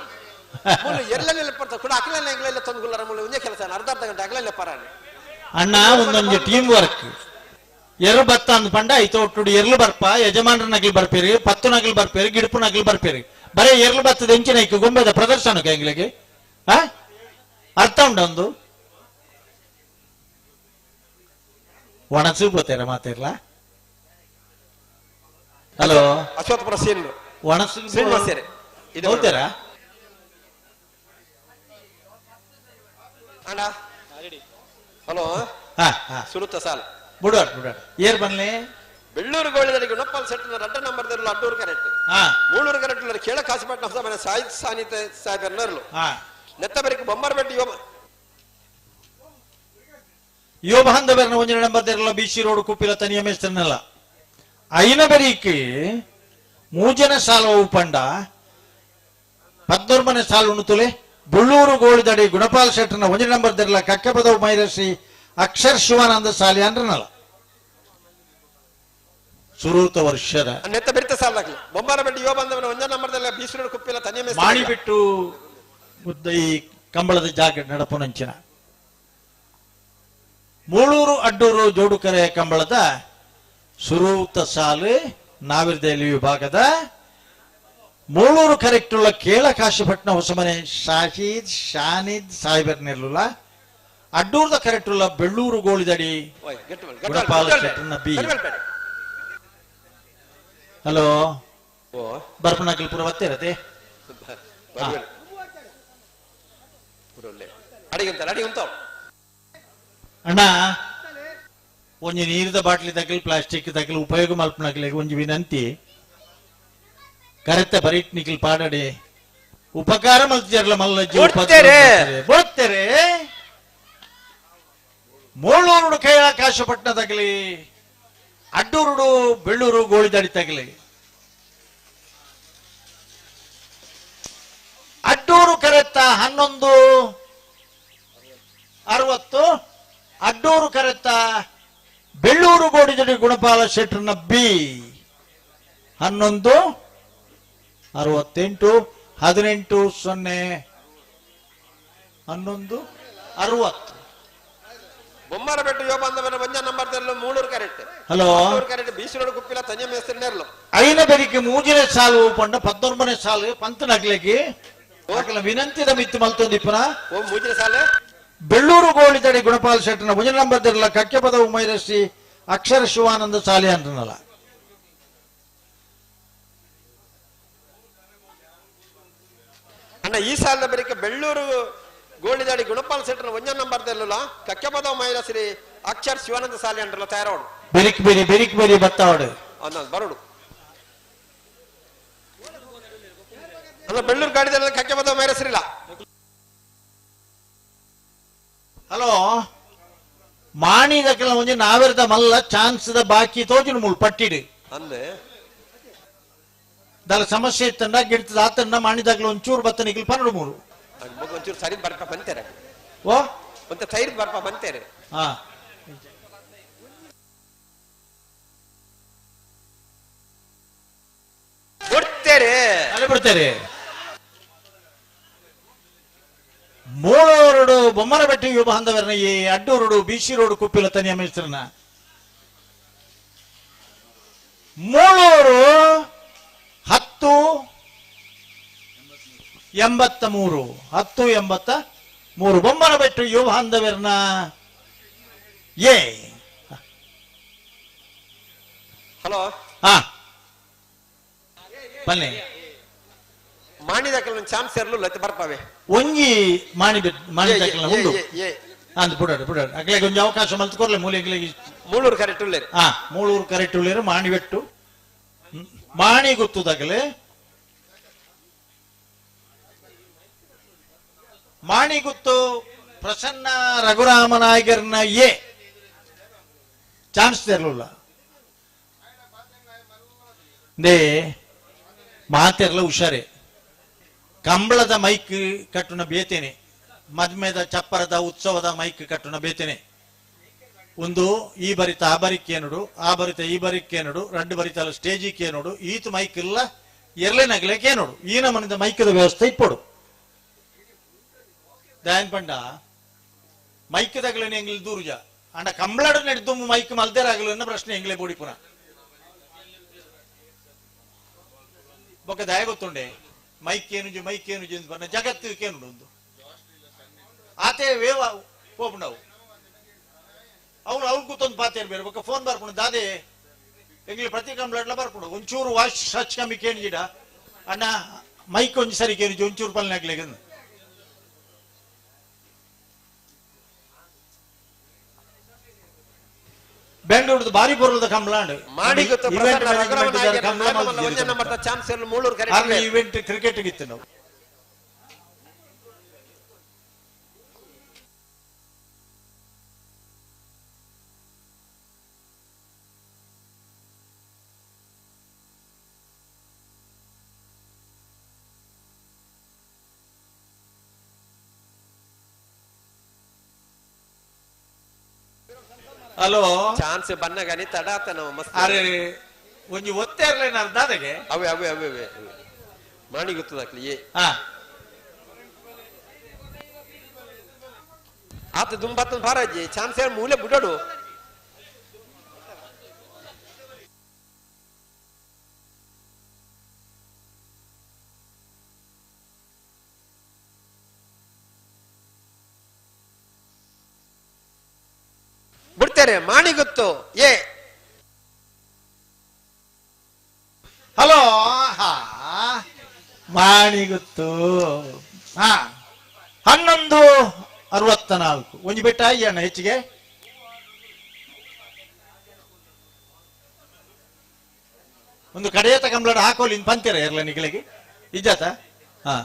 ಮುಳ್ಳು ಎಲ್ಲೆಲ್ಲ ಲೆಪ್ಪಡ್ತ ಕೂಡ ಅಖಿಲ ಎಂಗ್ಲೆಲ್ಲ ತಂದು ಗುಲ್ಲಾರ ಮುಳ್ಳು ಒಂದೇ ಕೆಲಸ ಅರ್ಧ ಅರ್ಧ ಗಂಟೆ ಅಗಲ ಲೆಪ್ಪರಾನೆ ಅಣ್ಣ ಒಂದೊಂದು ಟೀಮ್ ವರ್ಕ್ ಎರು ಬತ್ತ ಅಂದ್ ಪಂಡ ಐತ ಒಟ್ಟು ಎರ್ಲು ಬರ್ಪ ಯಜಮಾನರ ನಗಲು ಬರ್ಪೇರಿ ಪತ್ತು ನಗಲು ಬರ್ಪೇರಿ ಗಿಡಪು ನಗಲು ಬರ್ಪೇರಿ ಬರೇ ಎರ್ಲು ಬತ್ತದ ಎಂಚಿನ ಐಕ್ ಗೊಂಬೆದ ಪ್ರದರ್ಶನಕ್ಕೆ ಎಂಗ್ಲಿಗೆ ಆ ಅರ್ಥ ಉಂಡೊಂದು ಒಣಸು ಗೋತೇರ ಮಾತಿರ್ಲ ಹಲೋ ಅಶ್ವತ್ಥಪುರ ಸೀನ್ ಒಣಸು ಶ್ರೀನಿವಾಸ ಇದು ಹೋಗ್ತಾರಾ ಅಣ್ಣ ಹಲೋ ಹಾ ಹಾ ಸುರುತ್ತ ಸಾಲ ಬುಡಾಡ್ ಬುಡಾಡ್ ಏರ್ ಬನ್ಲಿ ಬೆಳ್ಳೂರು ಗೋಳಿದರಿಗೆ ನೊಪ್ಪಲ್ ಸೆಟ್ ರಡ್ಡ ನಂಬರ್ ದರ್ಲು ಅಡ್ಡೂರು ಕರೆಕ್ಟ್ ಹಾ ಮೂಳೂರು ಕರೆಕ್ಟ್ ಕೇಳ ಕಾಸಿಪಟ್ಟಣ ಹೊಸ ಮನೆ ಸಾಹಿತ್ಯ ಸಾನಿತ ಸಾಹೇಬರ್ನರ್ಲು ಹಾ ನೆತ್ತಬರಿಗೆ ಬೊಮ್ಮರಬೆಟ್ಟಿ ಯೋಮ ಯೋಬಹಂದ ಬೆರ್ನ ಒಂಜಿ ನಂಬರ್ ದೆರ್ಲ ಬಿಸಿ ರೋಡ್ ಕುಪ್ಪಿಲ ತನಿಯ ಮೇಸ್ತ್ರನಲ್ಲ ಐನ ಬೆರಿಕ್ ಮೂಜನ ಸಾಲ ಪಂಡ ಪದ್ನೂರ್ಮನೆ ಸಾಲು ಉಣುತುಲೆ ಬುಳ್ಳೂರು ಗೋಳಿದಡಿ ಗುಣಪಾಲ್ ಶೆಟ್ಟರ್ನ ಒಂಜಿ ನಂಬರ್ ದೆರ್ಲ ಕಕ್ಕಪದವು ಮೈರಸಿ ಅಕ್ಷರ್ ಶಿವಾನಂದ ಸಾಲಿ ಅಂದ್ರನಲ್ಲ ಸುರೂತ ವರ್ಷದ ನೆತ್ತ ಬೆರಿತ ಸಾಲ ಬೊಮ್ಮರಬೆಟ್ಟಿ ಯುವ ಬಂದವನ ಒಂಜ ನಂಬರ್ ದೆಲ್ಲ ಬಿಸಿ ರೋಡ್ ಕುಪ್ಪಿಲ ತನಿಯ ಮೇಸ್ತ್ರ ಮಾಡಿಬಿಟ್ಟು ಮುದ್ದ ಈ ಕಂಬಳದ ಜಾಗ ನಡಪುನಂಚಿನ ಮೂಳೂರು ಅಡ್ಡೂರು ಜೋಡುಕರೆ ಕಂಬಳದ ಸುರೂತ ಸಾಲು ನಾವಿರ್ದೇಲಿ ವಿಭಾಗದ ಮೂಳೂರು ಕರೆಕ್ಟುಳ್ಳ ಕೇಳ ಕಾಶಿಪಟ್ನ ಹೊಸಮನೆ ಶಾಹೀದ್ ಶಾನಿದ್ ಸಾಹಿಬರ್ ನಿರ್ಲುಲ್ಲ ಅಡ್ಡೂರ್ದ ಕರೆಕ್ಟುಳ್ಳ ಬೆಳ್ಳೂರು ಗೋಳಿದಡಿ ಗುಣಪಾಲ ಶೆಟ್ಟರ್ನ ಬಿ ಹಲೋ ಬರ್ಪನಕಲ್ಪುರ ಬತ್ತಿರತೆ ಅಣ್ಣ ಒಂಜಿ ನೀರಿದ ಬಾಟ್ಲಿ ತಗಲ್ ಪ್ಲಾಸ್ಟಿಕ್ ತಗಲ್ ಉಪಯೋಗ ಮಲ್ಪನಕಲೆ ಒಂಜಿ ವಿನಂತಿ ಕರೆತ ಬರೀಟ್ ನಿಖಲ್ ಪಾಡಡೆ ಉಪಕಾರ ಮಲ್ತಿಜರ್ಲ ಮಲ್ಲ ಬೋಡ್ತೇರೆ ಮೂಳೂರುಡು ಕೈಯ ಕಾಶಪಟ್ನ ತಗಲಿ ಅಡ್ಡೂರುಡು ಬೆಳ್ಳೂರು ಗೋಳಿದಡಿ ತಗಲಿ ಅಡ್ಡೂರು ಕರೆತ್ತ 11:60 ಅಡ್ಡೂರು ಕರೆತ್ತ ಬೆಳ್ಳೂರು ಗೋಡಿದಡಿ ಗುಣಪಾಲ ಶೆಟ್ಟರ್ನ ಬಿ 11:68 18 0 11 60 ಬೊಮ್ಮರಬೆಟ್ಟು ಯೋಬ ಅಂದವನ ಒಂಜ ನಂಬರ್ ದೆರ್ಲು Moolur correct hello correct B C road Kuppila ತನಿಯ ಮೇಸ್ತ್ರ ನೆರ್ಲು ಐನ ಬೆರಿಕೆ ಮೂಜನೇ ಸಾಲು ಪಂಡ 19ನೇ ಸಾಲು ಪಂತ ನಗ್ಲಿಕ್ಕೆ ವಿನಂತಿದ ಮಿತ್ತು ಮಲ್ತೊಂದಿಪ್ಪನ ಓ ಮೂಜನೇ ಸಾಲು ಬೆಳ್ಳೂರು ಗೋಳಿದಡಿ ಗುಣಪಾಲ್ ಶೆಟ್ಟನ ಒಂಜ ನಂಬರ್ ದೆರ್ಲ ಕಕ್ಕೆಪದ ಉಮೈರಶ್ರೀ ಅಕ್ಷರ ಶಿವಾನಂದ ಸಾಲಿ ಅಂತನಲ್ಲ ಅಣ್ಣ ಈ ಸಾಲಿನ ಬರಿಕೆ ಬೆಳ್ಳೂರು ಗೋಳಿದಾಡಿ ಗುಣಪಾಲ್ ಶೆಟ್ಟನ ಒಂಜ ನಂಬರ್ ದೆರ್ಲುಲ ಕಕ್ಕೆಪದ ಮೈರಶ್ರೀ ಅಕ್ಷರ ಶಿವಾನಂದ ಸಾಲಿ ಅಂಡ್ರಲ್ಲ ತಯಾರೋಡು ಬೆರಿಕ್ ಬೆರಿ ಬೆರಿಕ್ ಬೆರಿ ಬತ್ತಾವಡು ಅನ್ನ ಬರೋಡು ಅಲ್ಲ ಬೆಳ್ಳೂರು ಗಾಡಿದಲ್ಲ ಕಕ್ಕೆಪದ ಮೈರಶ್ರೀಲ ಹಲೋ ಮಾಣಿದಕ್ಕೆಲ್ಲ ಒಂಜಿ ನಾವೆರ್ದ ಮಲ್ಲ ಚಾನ್ಸ್ the ಬಾಕಿ ತೋಜಿನ ಮುಳ್ ಪಟ್ಟಿಡು ಅಂದೆ ದಾಲ ಸಮಸ್ಯೆ ಇತ್ತಂಡ ಗಿಡ್ತದ ಆತಂಡ ಮಾಣಿದಾಗ್ಲ ಒಂಚೂರು ಬತ್ತ ನಿಖಲ್ 12 3 ಒಂಚೂರು ಸರಿ ಬರ್ಪ ಬಂತೇರೆ ಓ ಒಂತ ತೈರ್ ಬರ್ಪ ಬಂತೇರೆ ಹಾ ಕೊಡ್ತೇರೆ ಅಲ್ಲೇ ಬಿಡ್ತೇರೆ ಮೂಳೂರುಡು ಬೊಮ್ಮನಬೆಟ್ಟು ಯುವ ಬಾಂಧವರನ್ನ ಈ ಅಡ್ಡೂರುಡು ಬಿಸಿ ರೋಡ್ ಕುಪ್ಪಿಲ ತನಿಯ ಮೇಸ್ತ್ರನ ಮೂಳೂರು 10 83 10 83 ಬೊಮ್ಮನಬೆಟ್ಟು ಯುವ ಬಾಂಧವರನ್ನ ಎ. ಹಲೋ ಹಾ ಬನ್ನಿ ಮಾಣಿದಾಕಲ್ ಚಾನ್ಸ್ ಇರಲು ಲತ್ತೆ ಬರ್ಪಾವೆ ಒಂಜಿ ಮಾಣಿ ಮಾಣಿದಾಕಲ್ ಉಂಡು ಅಂದ್ ಬುಡಾಡು ಬುಡಾಡು ಅಗ್ಲೆಗೆ ಒಂಜಿ ಅವಕಾಶ ಮಲ್ತ್ಕೊರ್ಲೆ ಮೂಲೆಗ್ಲೆಗೆ ಮೂಳೂರು ಕರೆಕ್ಟ್ ಉಳ್ಳೇರು ಹಾ ಮೂಳೂರು ಕರೆಕ್ಟ್ ಉಳ್ಳೇರು ಮಾಣಿ ಬೆಟ್ಟು ಮಾಣಿ ಗೊತ್ತುದಾಗಲೇ ಮಾಣಿ ಗೊತ್ತು ಪ್ರಸನ್ನ ರಘುರಾಮ ನಾಯಕರ್ನ ಎ ಚಾನ್ಸ್ ಇರಲಿಲ್ಲ they ಮಾತೆರ್ಲ ಹುಷಾರೆ ಕಂಬಳದ ಮೈಕ್ ಕಟ್ಟುನ ಬೇತೇನೆ ಮದ್ಮೆದ ಚಪ್ಪರದ ಉತ್ಸವದ ಮೈಕ್ ಕಟ್ಟುನ ಬೇತೇನೆ ಒಂದು ಈ ಬರಿತ ಆ ಬರಿಕೇನುಡು ಆ ಬರಿತ ಈ ಬರಿಕೇನುಡು ರಡ್ಡು ಬರಿತಲ್ಲ ಸ್ಟೇಜಿಗೆ ನೋಡು ಈತ ಮೈಕ್ ಇಲ್ಲ ಎರಲೇನಗಲೆ ಕೇನೋಡು ಈ ನಮನಿಂದ ಮೈಕದ ವ್ಯವಸ್ಥೆ ಇಪ್ಪಡು ದಾಯನ್ ಪಂಡ ಮೈಕ್ ತಗಲೇನೆ ಎಂಗ್ಲಿ ದೂರುಜ ಅಂಡ ಕಂಬಳಡು ನಡೆದು ಮೈಕ್ ಮಲ್ದೇರಾಗಲು ಪ್ರಶ್ನೆ ಎಂಗ್ಲೆ ಬೋಡಿ ಪುನಃ ಬೊಕ್ಕ ದಯ ಗೊತ್ತುಂಡೆ ಮೈಕ್ ಏನುಜು ಮೈಕ್ ಏನುಜು ಅಂತ ಬಣ್ಣ ಜಗತ್ತು ಕೇನುಡು ಒಂದು ಆತೆ ವೇವ ಪೋಪುಂಡವು ಅವ್ರು ಅವ್ರು ಕೂತೊಂದು ಪಾತೆ ಬೇರೆ ಬೊಕ್ಕ ಫೋನ್ ಬರ್ಕೊಂಡು ದಾದೆ ಎಂಗ್ಲಿ ಪ್ರತಿ ಕಂಪ್ಲೇಂಟ್ಲ ಬರ್ಕೊಂಡು ಒಂಚೂರು ವಾಶ್ ಸಚ್ ಕಮ್ಮಿ ಕೇಣಿಜಿಡ ಅಣ್ಣ ಮೈಕ್ ಒಂಜಿ ಸರಿ ಕೇಣಿಜು ಒಂಚೂರು ಪಲ್ನೆ ಆಗ್ಲಿಕ್ಕೆ ಬೆಂಗಳೂರು ಬಾರಿ ಬರೋದ ಕಂಬಳಾಂಡ್ ಮಾಡಿ ಗೊತ್ತು ಇವೆಂಟ್ ಕ್ರಿಕೆಟ್ ಇತ್ತು ನಾವು ಹಲೋ ಚಾನ್ಸ್ ಬನ್ನಗನಿ ತಡಾತ ನಾವು ಮಸ್ತ್ ಅರೆ ಒಂಜಿ ಒತ್ತೆ ಇರ್ಲೇನ ದಾದಗೆ ಅವೇ ಅವೇ ಅವೇ ಅವೇ ಮಾಣಿ ಗೊತ್ತದಾಕ್ಲಿ ಏ ಹಾ ಆತ ದುಂಬತ್ತನ ಬಾರಾಜಿ ಚಾನ್ಸ್ ಹೇಳಿ ಮೂಲೆ ಬಿಡೋಡು ಬಿಡ್ತಾರೆ ಮಾಣಿ ಗೊತ್ತು ಎ. ಹಲೋ ಹಾ ಮಾಣಿ ಗೊತ್ತು ಹಾ 11:64 ಒಂಜಿ ಬೆಟ್ಟ ಅಣ್ಣ ಹೆಚ್ಚಿಗೆ ಒಂದು ಕಡೆಯತ ಕಂಬ್ಲಾಡ ಹಾಕೋಲಿ ಪಂತೀರ ಇರ್ಲ ನಿಗಳಿಗೆ ಇಜ್ಜಾತ ಹಾ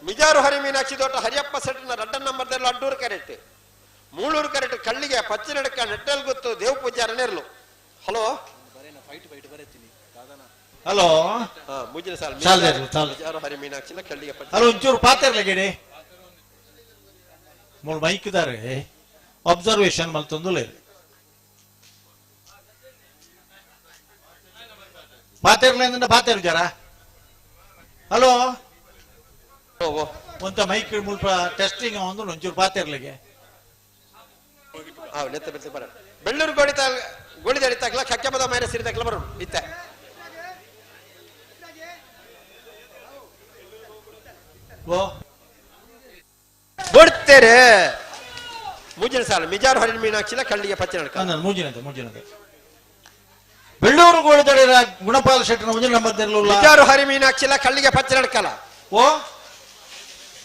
ಮಿಜಾರು ಹರಿ ಮೀನಾಕ್ಷಿ ದೊಡ್ಡ ಹರಿಯಪ್ಪ ಸೆಟ್ನ ರಡ್ಡ ನಂಬರ್ದಲ್ಲಿ ಅಡ್ಡೂರು ಕರೆಕ್ಟ್ ಮೂಳೂರು ಕರೆಕ್ಟ್ ಕಳ್ಳಿಗೆ ಪಚ್ಚಿನಡಕ ನೆಟ್ಟಲ್ ಗೊತ್ತು ದೇವ್ ಪೂಜಾರ ನೆರ್ಲು. ಹಲೋ ಹಲೋ ಮುಜಿನ ಸಾಲ್ ಮಿಜಾರು ಹರಿ ಮೀನಾಕ್ಷಿನ ಕಳ್ಳಿಗೆ ಹಲೋ ಒಂಚೂರು ಪಾತಿರ್ಲ ಗಿಡಿ ಮೂರು ಮೈಕ್ ಇದ್ದಾರೆ ಅಬ್ಸರ್ವೇಷನ್ ಮಲ್ತೊಂದು ಪಾತಿರ್ಲ ಪಾತಿರು ಜರ. ಹಲೋ ಒಂತ ಮೈಕ್ ಮುಲ್ಪ ಟೆಸ್ಟಿಂಗ್ ಒಂದು ಒಂಚೂರು ಪಾತಿರ್ಲಿಗೆ ಬೆಳ್ಳೂರು ಗೋಡಿ ಗೋಡಿ ತಕ್ಲ ಕಕ್ಕೆಪದ ಮೈನ ಸಿರಿ ತಕ್ಲ ಬರು ಇತ್ತ ಬಿಡ್ತೇರೆ ಮುಜಿನ ಸಾಲ ಮಿಜಾರು ಹರಿಣ ಮೀನಾಕ್ಷಿಲ ಕಳ್ಳಿಗೆ ಪಚ್ಚ ಮುಜಿನಂತೆ ಮುಜಿನಂತೆ ಬೆಳ್ಳೂರು ಗೋಳಿದಡಿರ ಗುಣಪಾಲ ಶೆಟ್ಟನ ಮುಂಜಿನ ನಂಬರ್ ಮಿಜಾರು ಹರಿ ಮೀನಾಕ್ಷಿಲ ಕಳ್ಳಿಗೆ ಪಚ್ಚ ನಡ್ಕಲ ಓ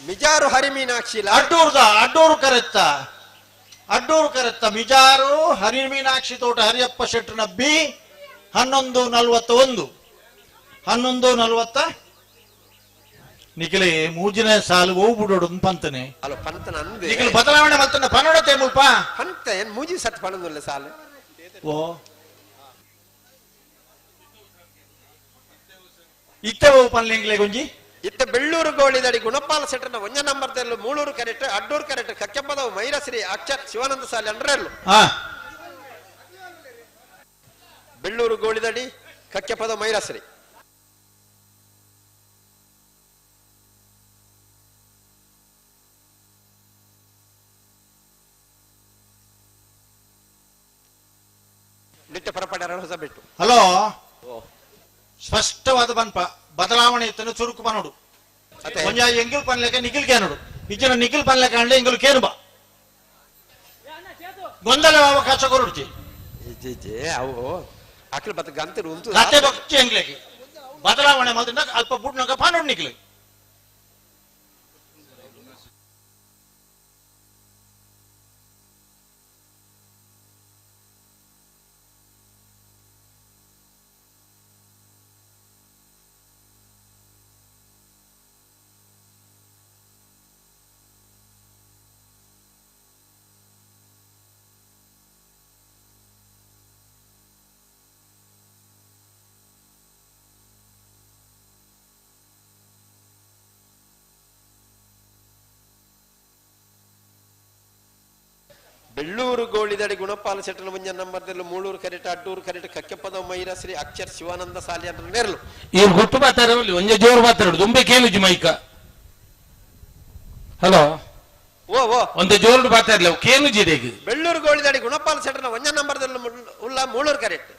ಮಿಜಾರು ಹರಿ ಮೀನಾಕ್ಷಿಲ ಅಡ್ಡೂರ್ದ ಅಡ್ಡೂರು ಕರೆತ್ತ ಅಡ್ಡೂರು ಕರೆತ್ತ ಮಿಜಾರು ಹರಿ ಮೀನಾಕ್ಷಿ ತೋಟ ಹರಿಯಪ್ಪ ಶೆಟ್ಟನ ಬಿ 11:41 11:40 ನಿಖಿಲೆ ಮೂಜಿನ ಸಾಲು ಹೋಗ್ಬಿಡೋಡು ಪಂತನೆ ಅಲ್ಲ ಪಂತನ ಅಂದೆ ನಿಖಿಲ್ ಬದಲಾವಣೆ ಮಲ್ತನ ಪನ್ನಡತೆ ಮುಲ್ಪ ಪಂತ ಏನ್ ಮೂಜಿ ಸಟ್ ಪಣಂದುಲ್ಲ ಸಾಲು ಓ ಇತ್ತೆ ಓ ಪನ್ಲಿಂಗ್ಲೆ ಗುಂಜಿ ಇತ್ತ ಬೆಳ್ಳೂರು ಗೋಳಿದಡಿ ಗುಣಪಾಲ ಸೆಟ್ಟನ ಒಂಜ ನಂಬರ್ ತೆಲ್ಲು ಮೂಳೂರು ಕರೆಕ್ಟ್ ಅಡ್ಡೂರು ಕರೆಕ್ಟ್ ಕಕ್ಕೆಪ್ಪದವು ಮೈರಶ್ರೀ ಅಕ್ಷರ್ ಶಿವಾನಂದ ಸಾಲಿ ಅಂಡ್ರೆಲ್ಲು. Bellur Golidadi ಕಕ್ಕೆಪದ ಮೈರಾಸರಿ. ನಿಟ್ಟೆ ಪರಪಡ ಹೊಸ ಬಿಟ್ಟು. ಹಲೋ, ಸ್ಪಷ್ಟವಾದ ಪನ್ಪ ಬದಲಾವಣೆ ಇತ್ತನ್ನು ಚುರುಕು ಪನೋಡು. ಒಂಜ ಎಂಗಿಲ್ ಪನ್ಲೆಕ ನಿಖಿಲ್ ಕೇನೋಡು, ಇಜ್ಜನ ನಿಖಿಲ್ ಪನ್ಲೆಕ ಅಂಡೆ ಎಂಗಿಲ್ ಕೇನು ಬಾ ಗೊಂದಲ ಅವಕಾಶ ಕೊರಡ್ಚಿ. ಅವು ಅಕ್ಲು ಬತ್ತ ಗಂತರು ಉಂತು ಕತೆ ಬೊಚ್ಚಿ ಎಂಗ್ಲೆಗೆ ಬದಲಾವಣೆ ಮಲ್ತಿನ ಅಲ್ಪ ಬುಡ್ನಗ ಪನೋಡು ನಿಖಿಲ್. ಬೆಳ್ಳೂರು ಗೋಳಿದಡಿ ಗುಣಪಾಲ ಶೆಟ್ಟನ ಮುಂಜ ನಂಬರ್ದಲ್ಲಿ ಮೂಳೂರು ಕರೆಟ ಅಡ್ಡೂರು ಕರೆಟ ಕಕ್ಕೆಪದ ಮೈರ ಶ್ರೀ ಅಕ್ಷರ್ ಶಿವಾನಂದ ಸಾಲಿಯನ್ನ ನೆರಳು. ಇವ್ರು ಗೊತ್ತು ಮಾತಾಡ ಒಂಜೆ ಜೋರು ಮಾತಾಡುದು ದುಂಬೆ ಕೇಳುಜಿ ಮೈಕ. ಹಲೋ, ಓ ಓ ಒಂದೇ ಜೋರು ಮಾತಾಡ್ಲಿ ಅವು ಕೇಳುಜಿ ದೇಗ್. ಬೆಳ್ಳೂರು ಗೋಳಿದಡಿ ಗುಣಪಾಲ ಶೆಟ್ಟನ ಒಂಜ ನಂಬರ್ದಲ್ಲಿ ಉಳ್ಳ ಮೂಳೂರು ಕರೆಟ್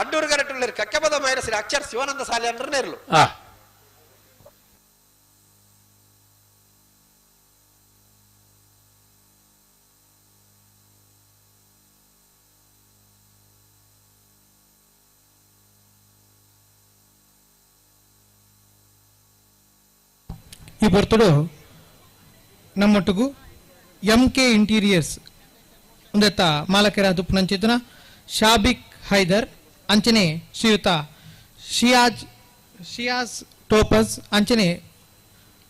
ಅಡ್ಡೂರು ಕರೆಟ್ ಉಳ್ಳ ಕಕ್ಕೆಪದ ಮೈರ ಶ್ರೀ ಅಕ್ಷರ್ ಶಿವಾನಂದ ಸಾಲಿಯನ್ನ ನೆರಳು. ಈ ಬರ್ತಡು ನಮ್ಮೊಟ್ಟಿಗೂ M K interiors ಒಂದೆತ್ತ ಮಾಲಕರ ದುಪ್ಪನಂಚಿತನ ಶಾಬಿಕ್ ಹೈದರ್ ಅಂಚನೆ ಶ್ರೀಯುತ ಶಿಯಾಜ್ ಟೋಪಸ್ ಅಂಚನೆ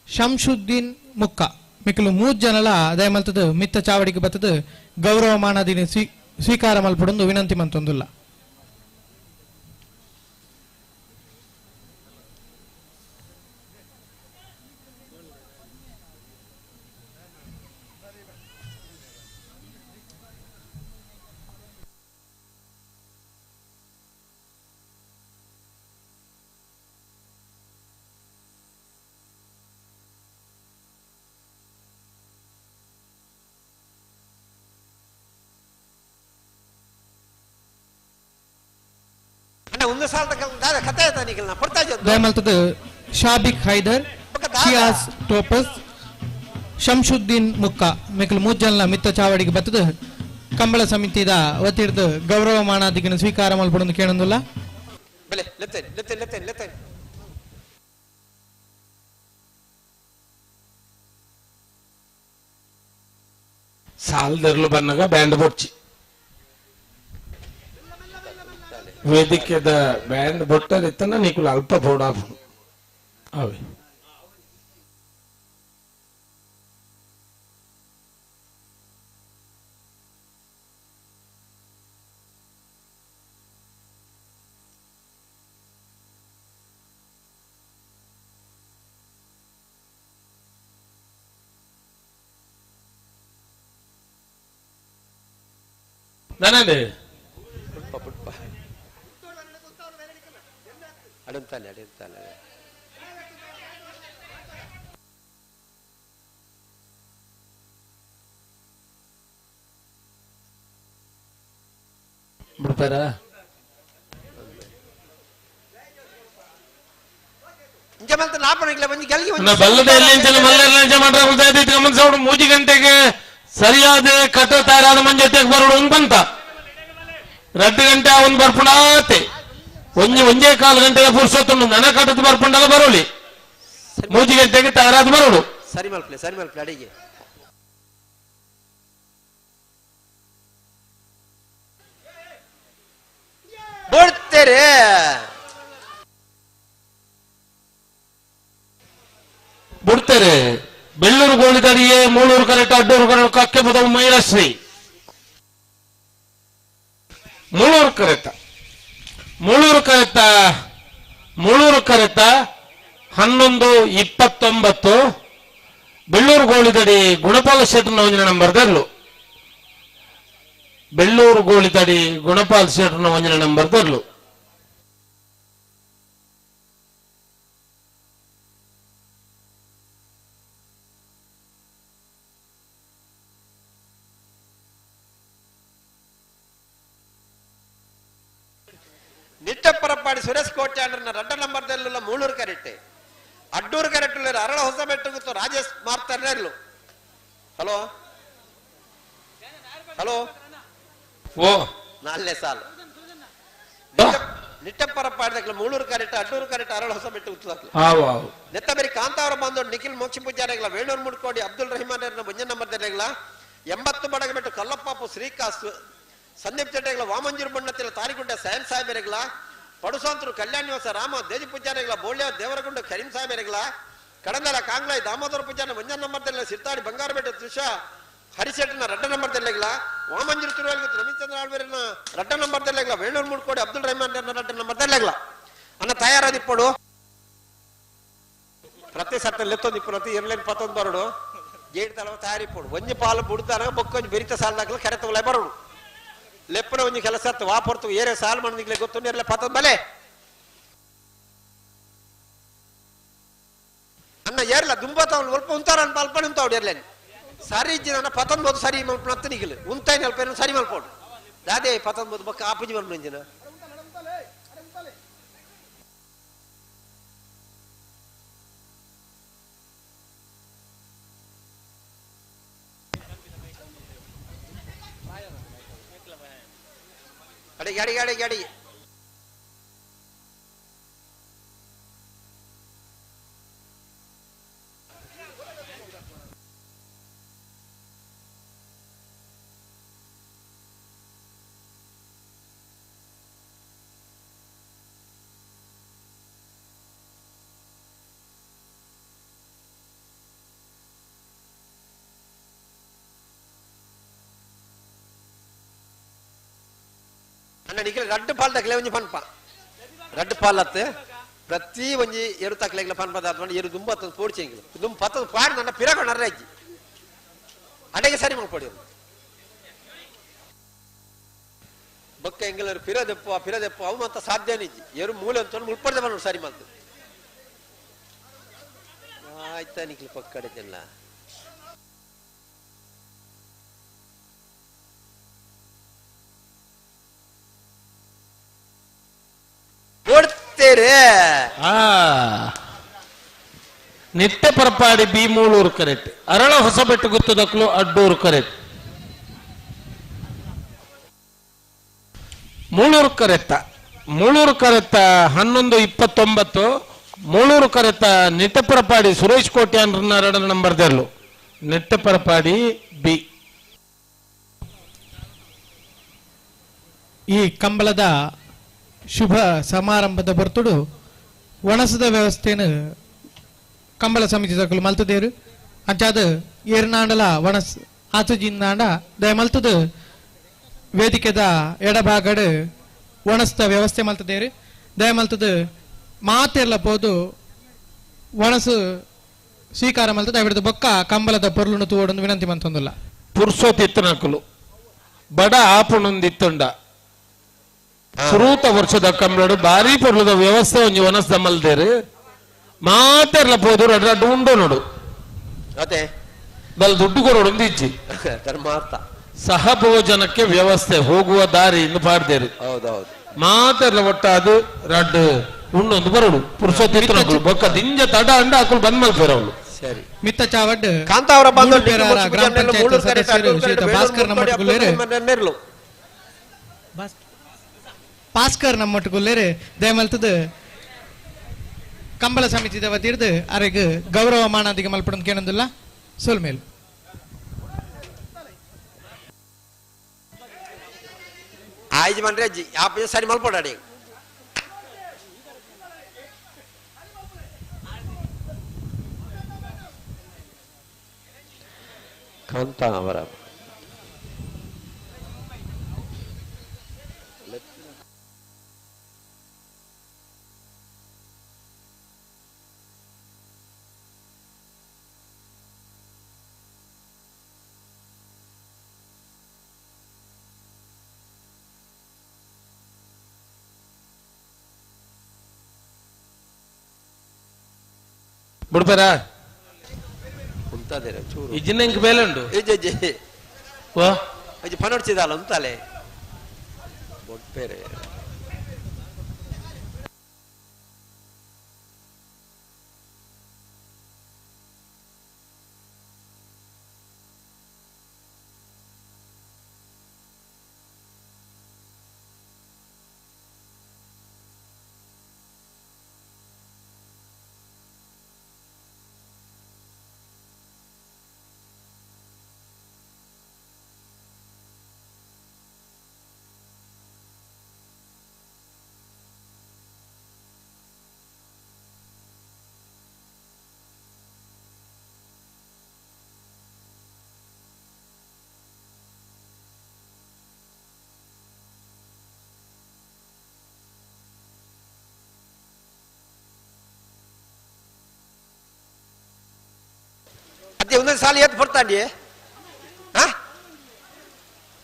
ಶಂಶುದ್ದೀನ್ ಮುಕ್ಕ ಮಿಕ್ಕಲು ಮೂರು ಜನಲ ದಯಮಲ್ತದ ಮಿತ್ತ ಚಾವಡಿಗೆ ಬತ್ತದ ಗೌರವ ಮಾನದಿನ ಸ್ವೀಕಾರ ಮಲ್ಪಡೊಂದು ವಿನಂತಿ ಮಂತೊಂದುಲ್ಲ. ದಯಮಲ್ತದ ಶಾಬಿಕ್ ಹೈದರ್ ಶಿಯಾಜ್ ಟೋಪಸ್ ಶಂಶುದ್ದೀನ್ ಮುಕ್ಕ ಮಿಕ್ಕಲು ಮೂರು ಜನಲ ಮಿತ್ತ ಚಾವಡಿಗೆ ಬತ್ತದ ಕಂಬಳ ಸಮಿತಿದ ವತಿರ್ದು ಗೌರವ ಮಾನಾದಿಗಿನ ಸ್ವೀಕಾರ ಮಲ್ಪಡೊಂದು ಕೇಳೊಂದುಲ್ಲ. ಸಾಲದರ್ಲು ಬನ್ನಗ ಬ್ಯಾಂಡ್ ಬೊಡ್ಚಿ ವೇದಿಕೆದ ಬ್ಯಾಂಡ್ ಬೊಟ್ಟರಿತ್ತನ ನಿಕುಲು ಅಲ್ಪ ಬೋಡಾಪು ಅವೇ. ನಾನೇ ಅಡಂತಾನೆ ಅಡಂತಾನೆ ಬಿಡ್ತಾರ ಮೂಜಿ ಗಂಟೆಗೆ ಸರಿಯಾದ ಕಟ ತಯಾರಾದ ಮಂಜತೆಗೆ ಬರೋಡು ಒಂದು ಬಂತ 2 ಗಂಟೆ ಒಂದು ಬರ್ಪುಣಾತೆ ಒಂಜಿ ಒಂಜೇ ಕಾಲು ಗಂಟೆಗೆ ಪುರ್ಸೊತ್ತುಂಡು ನನ ಕಟ್ಟದ ಬರ್ಪುಂಡಲ ಬರೋಲಿ 3 ಗಂಟೆಗೆ ತಯಾರಾದ ಬರೋಡು. ಸರಿ ಮಲ್ಪ್ಲೆ ಸರಿ ಮಲ್ಪ್ಲೆ ಅಡಿಗೆ ಬೋಡ್ತೇರೆ ಬಿಡ್ತಾರೆ. ಬೆಳ್ಳೂರು ಗೋಳಿದಡಿಯೇ Moolur correct Addur correct Kakkepadavu Mairashri Moolur correct Moolur correct Moolur correct 11:29 Bellur Golidadi Gunapala Shettar ಒಂಜಿನ ನಂಬರ್ ದರ್ಲು. ಬೆಳ್ಳೂರು ಗೋಳಿದಡಿ ಗುಣಪಾಲ್ ಶೆಟ್ಟರ್ನ ಒಂಜಿನ ನಂಬರ್ ದರ್ಲು. ನಿಟ್ಟಪರಪ್ಪಾಡಿ ಸುರೇಶ್ ಕೋಟ್ಯಾಂಡ್ರನ ರಡ್ಡ ನಂಬರ್ ದೆಲ್ಲ ಮೂಳೂರು ಕರೆಟ್ಟೆ ಅಡ್ಡೂರು ಕರೆಟ್ಟುಳ್ಳೇರು ಅರಳ ಹೊಸಬೆಟ್ಟು ಗೊತ್ತು ರಾಜೇಶ್ ಮಾರ್ತಾರನೆಲ್ಲು. ಹಲೋ ಹಲೋ ಓ ನಾಲ್ನೇ ಸಾಲು ನಿಟ್ಟಪರಪ್ಪಾಡಿದಕ್ಲ ಮೂಳೂರು ಕರೆಟ್ಟ ಅಡ್ಡೂರು ಕರೆಟ್ಟ ಅರಳ ಹೊಸಬೆಟ್ಟು ಉತ್ತದಕ್ಲು ಆವು ಆವು ನೆತ್ತಬರಿ ಕಾಂತಾವರ ಬಂದು ನಿಖಿಲ್ ಮೋಕ್ಷ ಪೂಜಾರಿಗಳ ವೇಣೂರು ಮುಡ್ಕೋಡಿ ಅಬ್ದುಲ್ ರಹಿಮಾನ್ ಮುಂಜ ನಂಬರ್ ದೆಲೆಗಳ 80 ಬಡಗಬೆಟ್ಟು ಕಲ್ಲಪ್ಪಾಪು ಶ್ರೀಕಾಸ್ ಸಂದೀಪ್ ಚಟ್ಟೆಗಳ ವಾಮಂಜೂರು ಬಣ್ಣತ್ತಿನ ತಾರಿಗುಡ್ಡ ಸಾಯಂ ಸಾಹೇಬೆರೆಗಳ ಪಡುಸಾಂತರು ಕಲ್ಯಾಣ ನಿವಾಸ ರಾಮ ದೇಜಿ ಪೂಜಾರಿಗಳ ಬೋಳ್ಯ ದೇವರಗುಂಡ ಕರೀಂ ಸಾಹೇಬೆರೆಗಳ ಕಡಂದಲ ಕಾಂಗ್ಲಾಯ್ ದಾಮೋದರ ಪೂಜಾನ ಮುಂಜ ನಂಬರ್ ದೆಲ್ಲ ಸಿರ್ತಾಡಿ ಬಂಗಾರಪೇಟೆ ತ್ರಿಷಾ ಹರಿಶೆಟ್ಟನ ರಡ್ಡ ನಂಬರ್ ದೆಲ್ಲೆಗಳ ವಾಮಂಜೂರು ತಿರುವಲ್ಗೆ ರವಿಚಂದ್ರ ಆಳ್ವೇರನ ರಡ್ಡ ನಂಬರ್ ದೆಲ್ಲೆಗಳ ವೇಣೂರು ಮುಡ್ಕೋಡಿ ಅಬ್ದುಲ್ ರಹಿಮಾನ್ ರಡ್ಡ ನಂಬರ್ ದೆಲ್ಲೆಗಳ ಅನ್ನ ತಯಾರಾದಿಪ್ಪಡು ಪ್ರತಿ ಸತ್ತ ಲೆತ್ತೊಂದು ಪ್ರತಿ ಇರ್ಲೇನು ಪತ್ತೊಂದು ಬರೋಡು ಗೇಟ್ ತಲವ ತಯಾರಿ ಪೋಡು ಒಂಜಿ ಪಾಲು ಬುಡ್ತಾನ ಬೊಕ್ಕೊಂಜಿ ಬೆರಿತ ಸಾಲದಾಗಲ ಕೆರೆ ತಗೊಲೆ ಬರೋಡು ಲೆಪ್ಪನ ಒಂಜಿ ಕೆಲಸ ಅತ್ತು ವಾ ಪೊರ್ತು ಏರೆ ಸಾಲು ಮಣ್ಣಿಗ್ಲೆ ಗೊತ್ತು ಇರ್ಲೆ ಪತ್ತೊಂದು ಬಲೆ ಅನ್ನ ಏರ್ಲ ದುಂಬತ ಒಲ್ಪ ಉಂತಾರ ಅಲ್ಪ ಅಲ್ಪ ಉಂತಾವಡು ಎರ್ಲೇನು ಸರಿ ಇಜ್ಜಿ ನನ್ನ ಪತ್ತೊಂದು ಸರಿ ಮಲ್ಪನ ನಿಗಿಲು ಉಂತಾಯಿನ ಅಲ್ಪ ಏನು ಸರಿ ಮಲ್ಪೋಡು ದಾದೆ ಪತ್ತೊಂದು ಬೊಕ್ಕ ಆಪುಜಿ ಮಲ್ಪಂಜಿನ ಅಡಿಗೆ ಅಡಿಗೆ ಅಡಿಗೆ ಅಡಿಗೆ ಅಣ್ಣ ನಿಖಿಲ್ ರಡ್ಡು ಪಾಲ್ ತಕ್ಲೆ ಒಂಜಿ ಪನ್ಪ ರಡ್ಡು ಪಾಲ್ ಅತ್ತೆ ಪ್ರತಿ ಒಂಜಿ ಎರು ತಕ್ಲೆಗ್ಲ ಪನ್ಪ ದಾತ್ಮಂಡ ಎರು ದುಂಬ ಹತ್ತೊಂದು ಪೋಡ್ಚೆ ಎಂಗಿಲು ದುಂಬ ಪತ್ತೊಂದು ಪಾಡ್ ನನ್ನ ಪಿರಗ ನರ್ರಾಜಿ ಅಡೆಗೆ ಸರಿ ಮಲ್ಪೊಡಿ ಬೊಕ್ಕ ಎಂಗಲರು ಪಿರದೆಪ್ಪ ಪಿರದೆಪ್ಪ ಅವು ಮತ್ತ ಸಾಧ್ಯ ನಿಜ್ಜಿ ಎರು ಮೂಲೆ ಅಂತ ಮುಳ್ಪಡ್ದೆ ಬಂದು ಸರಿ ಮಲ್ತು ಆಯ್ತಾ ನಿಖಿಲ್ ಪಕ್ಕಡೆಲ್ಲ ಕೊಡ್ತೇರೆ Nitteparapadi B Moolur correct Arala Hosabettu ಗುತ್ತದಕ್ಲು Addur correct Mulur ಕರೆತ್ತ Mulur correct 11:29 Moolur correct Nitteparapadi Suresh Kotian ಎರಡನೇ ನಂಬರ್ ದೆಲ್ಲು ನಿಟ್ಟಪರಪಾಡಿ ಬಿ. ಈ ಕಂಬಳದ ಶುಭ ಸಮಾರಂಭದ ಬರ್ತುಡು ಒಣಸದ ವ್ಯವಸ್ಥೆಯನ್ನು ಕಂಬಳ ಸಮಿತಿ ತಕಲು ಮಲ್ತದೇರು ಅಂಚಾದ ಏರ್ನಾಂಡಲ ಒಣಸ್ ಆಚುಜಿಂದಾಂಡ ದಯ ಮಲ್ತದ ವೇದಿಕೆದ ಎಡಭಾಗಡು ಒಣಸ್ದ ವ್ಯವಸ್ಥೆ ಮಲ್ತದೇರು ದಯ ಮಲ್ತದ ಮಾತೆರ್ಲ ಪೋದು ಒಣಸು ಸ್ವೀಕಾರ ಮಲ್ತದ ದಯವಿಡದು ಬೊಕ್ಕ ಕಂಬಳದ ಪೊರ್ಲುನು ತೂವಡೊಂದು ವಿನಂತಿ ಮಂತೊಂದುಲ್ಲ. ಪುರ್ಸೋತಿತ್ತನಕುಲು ಬಡ ಆಪುಣೊಂದಿತ್ತುಂಡ ಸುರೂತ ವರ್ಷದ ಕಂಬಳಡು ಭಾರಿ ಪೊರ್ಲುದ ವ್ಯವಸ್ಥೆ ಒಂಜಿ ಒನಸ್ದ ಮಲ್ದೇರು ಮಾತೆರ್ಲ ಪೋದು ರಡ್ಡ ರಡ್ಡು ಉಂಡು ನೋಡು ಅದೇ ಬಲ್ ದುಡ್ಡು ಕೊಡೋಡು ಒಂದು ಇಜ್ಜಿ ಧರ್ಮಾರ್ಥ ಸಹಭೋಜನಕ್ಕೆ ವ್ಯವಸ್ಥೆ ಹೋಗುವ ದಾರಿ ಇನ್ನು ಪಾಡ್ದೇರು ಹೌದೌದು ಮಾತೆರ್ಲ ಒಟ್ಟಾದು ರಡ್ಡು ಉಂಡೊಂದು ಬರೋಡು ಪುರುಷೋತ್ತಿತ್ತನಕುಲು ಬೊಕ್ಕ ದಿಂಜ ತಡ ಅಂಡ ಅಕುಲು ಬಂದ್ ಮಲ್ಪೇರವಳು. ಸರಿ ಮಿತ್ತ ಚಾವಡ್ ಕಾಂತಾವರ ಬಂದು ಗ್ರಾಮ ಪಂಚಾಯತ್ ಸದಸ್ಯರು ಶ್ರೀಯುತ ಭಾಸ್ಕರ್ ನಮ್ಮೊಟ್ಟುಗುಲ್ಲೇರು ಭಾಸ್ಕರ್ ನಮ್ಮೊಟ್ಟುಗುಲ್ಲೇರು ದಯಮಲ್ತದ ಕಂಬಳ ಸಮಿತಿದ ವತಿರ್ದು ಅರೆಗ್ ಗೌರವ ಮಾನಾದಿಗೆ ಮಲ್ಪಡೊಂದು ಕೇಳೊಂದಿಲ್ಲ ಸೋಲ್ಮೇಲ್. ಆಯ್ತು ಬಂದ್ರೆ ಅಜ್ಜಿ ಆ ಸರಿ ಮಲ್ಪಡಾಡಿ ಕಾಂತಾವರ ಬಿಡ್ತಾರ ಉಂತಾದೇರ ಚೂರು ಇಜ್ಜಿನ ಇಂಕ್ ಬೇಲೆ ಉಂಡು ಇಜ್ಜಿ ಇಜ್ಜಿ ವಾ ಅಜ್ಜಿ ಪನೊಡ್ಚಿದಾಲ ಉಂತಾಲೆ ಬೊಡ್ಪೇರೆ ಸಾಲ ಏತ್ ಪಡ್ತಾಂಡಿ ಹಾ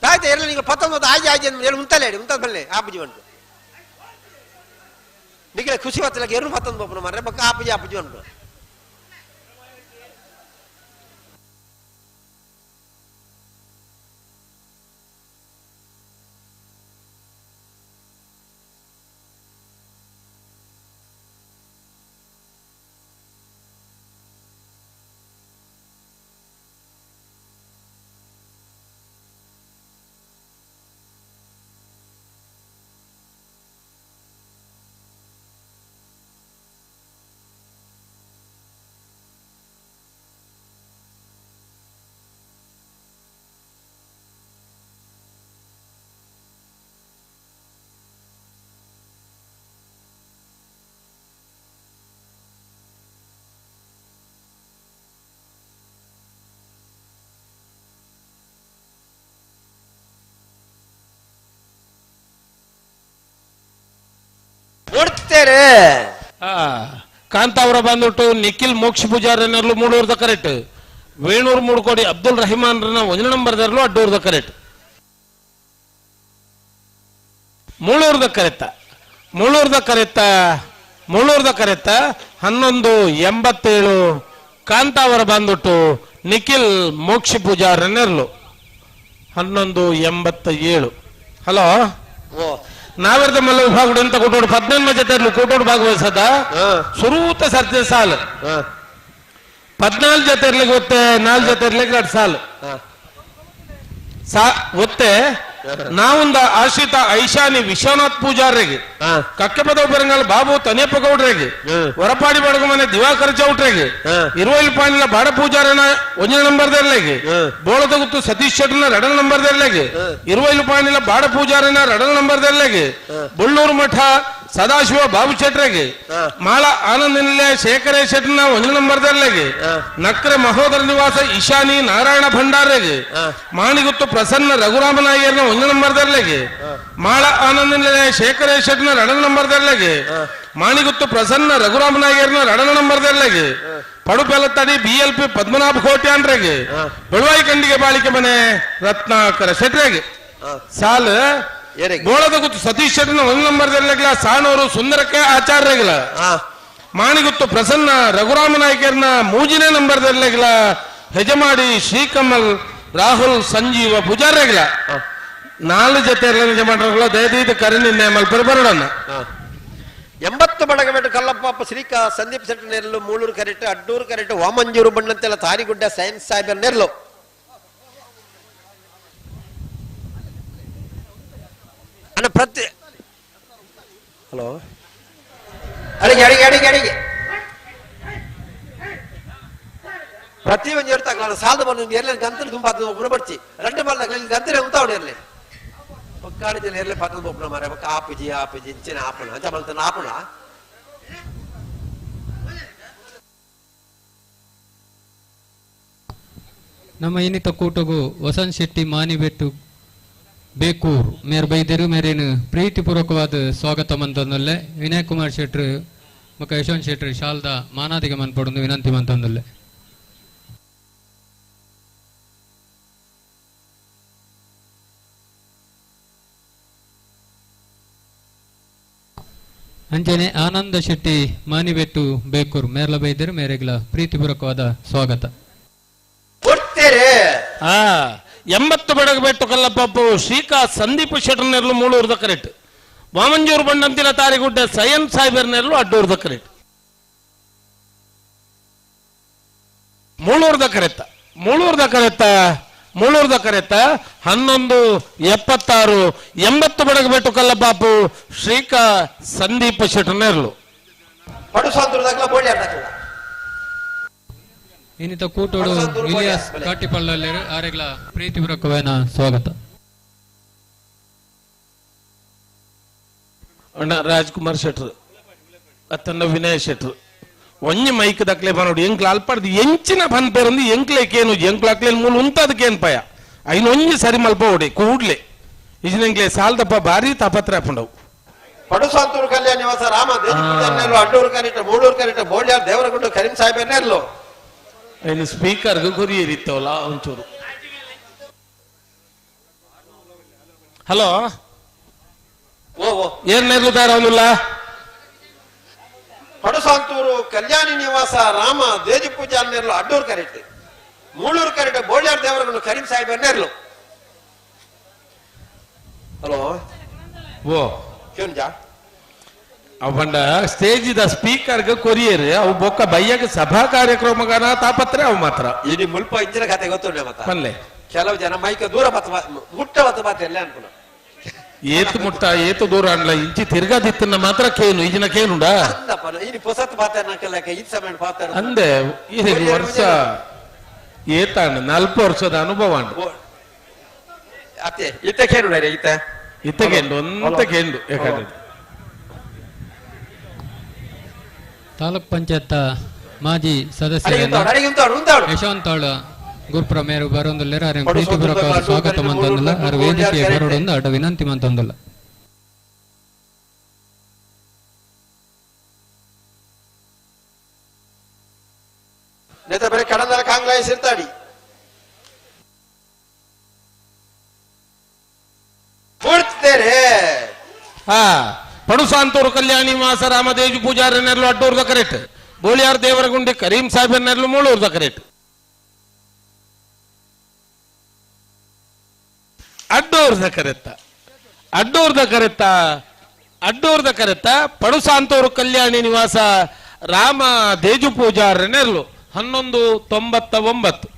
ತಾಯ್ತ ಎಲ್ಲ ನೀವು 19 ಆಜಿ ಆಜಿ ಏನು ಉಂತಲೇ ಹೇಳಿ ಉಂತದ ಬಲ್ಲೆ ಆಪುಜಿ ಉಂಟು ನಿಗಲೆ ಖುಷಿ ಹೊತ್ತಲಕ್ಕೆ ಎರಡು 19 ಒಬ್ಬನ ಮಾರ್ರೆ ಬಕ್ಕ ಆಪುಜಿ ಆಪುಜಿ ಉಂಟು ಕಾಂತಾವರ ಬಂದ್ಬಿಟ್ಟು ನಿಖಿಲ್ ಮೋಕ್ಷ ಪೂಜಾರನರ್ಲು ಮೂಡೂರ್ದ ಕರೆಕ್ಟ್, ವೇಣೂರು ಮೂಡ್ಕೋಡಿ ಅಬ್ದುಲ್ ರಹಿಮಾನ್ ಒಂದನೇ ನಂಬರ್ದರ್ಲು ಅಡ್ಡೂರ್ದ ಕರೆಕ್ಟ್, ಮೂಳೂರ್ದ ಕರೆತ್ತ ಮೂಳೂರ್ದ ಕರೆತ್ತ ಮೂಳೂರ್ದ ಕರೆತ್ತ 11:87 ಕಾಂತಾವರ ಬಂದ್ಬಿಟ್ಟು ನಿಖಿಲ್ ಮೋಕ್ಷ ಪೂಜಾರನೆರ್ಲು 11:87. ಹಲೋ, ನಾವೆರ್ದ ಮಲ್ಲ ವಿಭಾಗ ಅಂತ ಕೂಟೋಡು 18 ಜೊತೆ ಕೂಟೋಡು ಭಾಗವಹಿಸದ ಸುರೂತ ಸರ್ತಿ ಸಾಲು 14 ಜೊತೆ ಇರ್ಲಿಕ್ಕೆ ಒತ್ತೆ 4 ಜೊತೆ ಇರ್ಲಿಕ್ಕೆ 2 ಸಾಲು ಒತ್ತೆ. ನಾವೊಂದ ಆಶ್ರಿತ ಐಶಾನಿ ವಿಶ್ವನಾಥ್ ಪೂಜಾರಿಗೆ, ಕಕ್ಕೆಪದ ಬೆರಂಗಲ್ ಬಾಬು ತನೇಪ ಗೌಡ್ರಿಗೆ, ಹೊರಪಾಡಿ ಬಡಗು ಮನೆ ದಿವಾಕರ್ ಚೌಟ್ರಿಗೆ, ಇರುವೈಲ್ ಪಾಣಿಲ ಬಾಡ ಪೂಜಾರನ ಒಂದನೇ ನಂಬರ್ದರ್ಲೆಗೆ, ಬೋಳದ ಗುತ್ತು ಸತೀಶ್ ಶೆಟ್ಟರ್ನ ಎರಡನೇ ನಂಬರ್ದರ್ಲೆಗೆ, ಇರುವೈಲು ಪಾಣಿಲ ಬಾಡ ಪೂಜಾರನ ಎರಡನೇ ನಂಬರ್ದರ್ಲೆಗೆ, ಬೊಳ್ಳೂರು ಮಠ ಸದಾಶಿವ ಬಾಬು ಶೆಟ್ರಿಗೆ, ಮಾಳ ಆನಂದ ನಿಲಯ ಶೇಖರೇ ಶೆಟ್ಟರ್ನ ಒಂದನೇ ನಂಬರ್ದರ್ಲೆಗೆ, ನಕ್ರೆ ಮಹೋದರ ನಿವಾಸ ಈಶಾನಿ ನಾರಾಯಣ ಭಂಡಾರಿಗೆ, ಮಾಣಿಗುತ್ತು ಪ್ರಸನ್ನ ರಘುರಾಮ ನಾಯರ್ನ ಒಂದನೇ ನಂಬರ್ದರ್ಲೆಗೆ, ಮಾಳ ಆನಂದ ನಿಲಯ ಶೇಖರೇ ಶೆಟ್ಟರ್ನ ಎರಡನೇ ನಂಬರ್ದರ್ಲೆಗೆ, ಮಾಣಿಗುತ್ತು ಪ್ರಸನ್ನ ರಘುರಾಮ ನಾಯರ್ನ ಎರಡನೇ ನಂಬರ್ದರ್ಲೆಗೆ, ಪಡುಪೆಲತ್ತಡಿ ಬಿಎಲ್ಪಿ ಪದ್ಮನಾಭ ಕೋಟ್ಯಾನ್ರಿಗೆ, ಬೆಳವಾಯಿ ಕಂಡಿಗೆ ಬಾಳಿಕೆ ಮನೆ ರತ್ನಾಕರ ಶೆಟ್ರಿಗೆ ಸಾಲು. ಬೋಳದ ಗುತ್ತು ಸತೀಶ್ ಶೆಟ್ಟರ್ನ ಒಂದು ನಂಬರ್ದರ್ಲೆಗ್ಲ, ಸಾಣೂರು ಸುಂದರಕ್ಕೆ ಆಚಾರ್ಯಗಳ, ಮಾಣಿಗುತ್ತು ಪ್ರಸನ್ನ ರಘುರಾಮ ನಾಯಕರ್ನ ಮೂಜಿನೇ ನಂಬರ್ದರ್ಲೆಗ್ಲ, ಹೆಜಮಾಡಿ ಶ್ರೀಕಮಲ್ ರಾಹುಲ್ ಸಂಜೀವ ಪೂಜಾರ್ಯಗಳ 4 ಜೊತೆ ಯಜಮಾನರುಗಳ ದಯದೀದ ಕರೆ ನಿನ್ನೆ ಮಲ್ಪರ ಬರೋಣ. 80 ಬಡಗಬೆಟ್ಟು ಕಲ್ಲಪ್ಪ ಶ್ರೀಕಾ ಸಂದೀಪ್ ಶೆಟ್ಟಿ ನೆರಳು ಮೂಳೂರು ಕರೆಕ್ಟ್ ಅಡ್ಡೂರು ಕರೆಕ್ಟ್ ವಾಮಂಜೂರು ಬಣ್ಣಂತೆಲ್ಲ ತಾರಿಗುಡ್ಡ ಸೈನ್ಸ್ ಸಾಹೇಬರ ನೆರಳು. ಅಣ್ಣ ಪ್ರತಿ ಹಲೋ ಅಡಿಗೆ ಅಡಿಗೆ ಅಡಿಗೆ ಅಡಿಗೆ ಪ್ರತಿ ಒಂದು ಇರ್ತಾಗಲ್ಲ ಸಾಲದ ಬಂದು ಎರ್ಲೆ ಗಂತಲು ತುಂಬ ಒಬ್ಬರು ಬರ್ತಿ ರಂಡು ಬಾಲ್ದಾಗ ಗಂತಲೇ ಉಂತಾವಣ ಇರಲಿ ಪಕ್ಕಾಡಿದಲ್ಲಿ ಎರ್ಲೆ ಪಾತ್ರದ ಒಬ್ಬನ ಮಾರೆ ಪಕ್ಕ ಆಪುಜಿ ಆಪುಜಿ ಇಂಚಿನ ಆಪುಣ ಅಂತ ಮಲ್ತನ ಆಪುಣ. ನಮ್ಮ ಇನ್ನಿತ ಕೂಟಗೂ ವಸಂತ್ ಶೆಟ್ಟಿ ಮಾನಿಬೆಟ್ಟು ಬೇಕೂರ್ ಮೇರ್ ಬೈದರು ಮೇರೇನು ಪ್ರೀತಿಪೂರ್ವಕವಾದ ಸ್ವಾಗತ ಮಂತಂದಲ್ಲೇ ವಿನಯ್ ಕುಮಾರ್ ಶೆಟ್ರು ಮಕ್ಕ ಯಶವಂತ್ ಶೆಟ್ರು ಶಾಲ್ದ ಮಾನಾದಿಗೆ ಮನ್ಪಡೊಂದು ವಿನಂತಿ ಮಂತಂದಲ್ಲೇ. ಅಂಜನೆ ಆನಂದ ಶೆಟ್ಟಿ ಮಾನಿಬೆಟ್ಟು ಬೇಕೂರ್ ಮೇರ್ಲ ಬೈದರು ಮೇರೆಗ್ಲ ಪ್ರೀತಿಪೂರ್ವಕವಾದ ಸ್ವಾಗತ. 80 ಬಡಗಬೆಟ್ಟು ಕಲ್ಲಪ್ಪು ಶ್ರೀಕಾ ಸಂದೀಪ್ ಶೆಟ್ಟರ್ನೆರ್ಲು ಮೂಳೂರ್ದ ಕರೆಕ್ಟ್, ವಾಮಂಜೂರು ಬಂಡಂತಿನ ತಾರಿಗುಡ್ಡ ಸಯನ್ ಸಾಹೇಬರ್ನೆರ್ಲು ಅಡ್ಡೂರ್ದ ಕರೆಕ್ಟ್, ಮೂಳೂರ್ದ ಕರೆತ್ತ ಮೂಳೂರ್ದ ಕರೆತ್ತ ಮೂಳೂರ್ದ ಕರೆತ್ತ 11:76 80 ಬಡಗಬೆಟ್ಟು ಕಲ್ಲಬಾಪು ಶ್ರೀಕಾ ಸಂದೀಪ್ ಶೆಟ್ಟರ್ನೆರ್ಲು. ಇನ್ನಿತ ಕೂಟೋಡು ಇಲಿಯಾಸ್ ಕಾಟಿಪಳ್ಳಲ್ಲಿರು ಆರೆಗ್ಲ ಪ್ರೀತಿಪೂರ್ವಕವೇನ ಸ್ವಾಗತ. ಅಣ್ಣ ರಾಜ್ಕುಮಾರ್ ಶೆಟ್ರು ಅತ್ತನ್ನ ವಿನಯ್ ಶೆಟ್ರು ಒಂಜಿ ಮೈಕ್ ದಕ್ಲೆ ಬರೋಡು ಎಂಕ್ಲ ಅಲ್ಪಡ್ದು ಎಂಚಿನ ಬಂದ್ ಪೇರಂದು ಎಂಕ್ಲೇಕೇನು ಎಂಕ್ಲಾಕ್ಲೇನು ಮೂಲ ಉಂತದಕ್ಕೇನು ಪಯ ಐನು ಒಂಜಿ ಸರಿ ಮಲ್ಪ ಓಡಿ ಕೂಡ್ಲೆ ಇಜಿನ ಸಾಲ್ದಪ್ಪ ಭಾರಿ ತಾಪತ್ರ ಹಾಕೊಂಡವು. ಪಡುಸಾಂತೂರು ಕಲ್ಯಾಣ ನಿವಾಸ ರಾಮ ಅಡ್ಡೂರು ಕರಿಟ ಮೂಳೂರು ಕರಿಟ ಬೋಳ್ಯಾರ್ ದೇವರಗುಂಡು ಕರೀಂ ಸಾಹೇಬರ್ನೆರ್ಲು. ಇನ್ನು ಸ್ಪೀಕರ್ಗೆ ಕೊರಿಯರಿತ್ತವಲ್ಲ ಒಂಚೂರು. ಹಲೋ, ಏನ್ ನೆರ್ಲು ತಯಾರಾವಲ್ಲ? ಪಡಸಾಂತೂರು ಕಲ್ಯಾಣಿ ನಿವಾಸ ರಾಮ ದೇಜು ಪೂಜಾ ನೆರ್ಲು ಅಡ್ಡೂರು ಕರೆಕ್ಟ್, ಮೂಳೂರು ಕರೆಕ್ಟ್ ಬೋಳ್ಯಾರ್ ದೇವರನ್ನು ಕರೀಂ ಸಾಹೇಬ್ ನೆರ್ಲು. ಹಲೋ ಓ ಕೇಂಜಾ ಅವು ಪಂಡ ಸ್ಟೇಜ್ the ಸ್ಪೀಕರ್ಗೆ ಕೊರಿಯರ್ ಅವು ಬೊಕ್ಕ ಬಯ್ಯಗೆ ಸಭಾ ಕಾರ್ಯಕ್ರಮಗನ ತಾಪತ್ರೆ ಅವು ಮಾತ್ರ. ಇಡೀ ಮುಲ್ಪ ಇಂಚಿನ ಕತೆ ಗೊತ್ತುಂಡೆ ಮತ್ತ ಪಲ್ಲೆ ಕೆಲವು ಜನ ಮೈಕ್ ದೂರ ಬತ್ತ ಮುಟ್ಟ ಬತ್ತ ಬಾತ ಎಲ್ಲ ಅನ್ಕುನ ಏತು ಮುಟ್ಟ ಏತು ದೂರ ಅನ್ಲ ಇಂಚಿ ತಿರ್ಗಾದಿತ್ತನ್ನ ಮಾತ್ರ ಕೇನು ಈಜಿನ ಕೇನುಂಡ ಇನಿ ಪೊಸತ್ ಬಾತ ನಾಕಲ್ಲ ಇದ್ ಸಮಯ ಪಾತ ಅಂದೆ. ಇದು ವರ್ಷ ಏತಾಂಡ 40 ವರ್ಷದ ಅನುಭವ ಅಂಡು. ಅತ್ತೆ ಇತ್ತ ಕೇನುಂಡ ಇತ್ತ ಇತ್ತ ಕೇಂಡು ಒಂತ ಕೇಂಡು. ಯಾಕಂದ್ರೆ ತಾಲೂಕ್ ಪಂಚಾಯತ್ ಮಾಜಿ ಸದಸ್ಯ ಯಶವಂತಾಳ ಗುರುಪ್ರ ಮೇರು ಬರೊಂದುಲ್ಲೆರ್ ಅರೆನ್ ಪ್ರೀತಿಪೂರ್ವಕ ಸ್ವಾಗತ ಮಂತೊಂದುಲ್ಲ. ಅರ್ ವೇದಿಕೆ ಬರೊಡೊಂದು ಅಡ ವಿನಂತಿ ಮಂತೊಂದುಲ್ಲ. ನೇತ ಬರೆ ಕಡಂದಲ ಕಾಂಗ್ಲಾಯ ಸಿರ್ತಾಡಿ ಪೂರ್ತಿತೇರೆ. ಹಾ, ಪಡುಸಾಂತೂರು ಕಲ್ಯಾಣಿ ಮಾಸ ರಾಮದೇಜು ಪೂಜಾರಿ ನೆರಳು ಅಡ್ಡೂರ್ದ ಕರೆಕ್ಟ್, ಬೋಳಿಯಾರ್ ದೇವರಗುಂಡಿ ಕರೀಂ ಸಾಹೇಬ್ ನೆರಳು ಮೂಳೂರ್ದ ಕರೆಕ್ಟ್, ಅಡ್ಡೂರ್ದ ಕರೆತ್ತ ಅಡ್ಡೂರ್ದ ಕರೆತ್ತ ಅಡ್ಡೂರ್ದ ಕರೆತ್ತ ಪಡುಸಾಂತೂರು ಕಲ್ಯಾಣಿ ನಿವಾಸ ರಾಮ ದೇಜು ಪೂಜಾರಿ ನೆರಳು 11:99.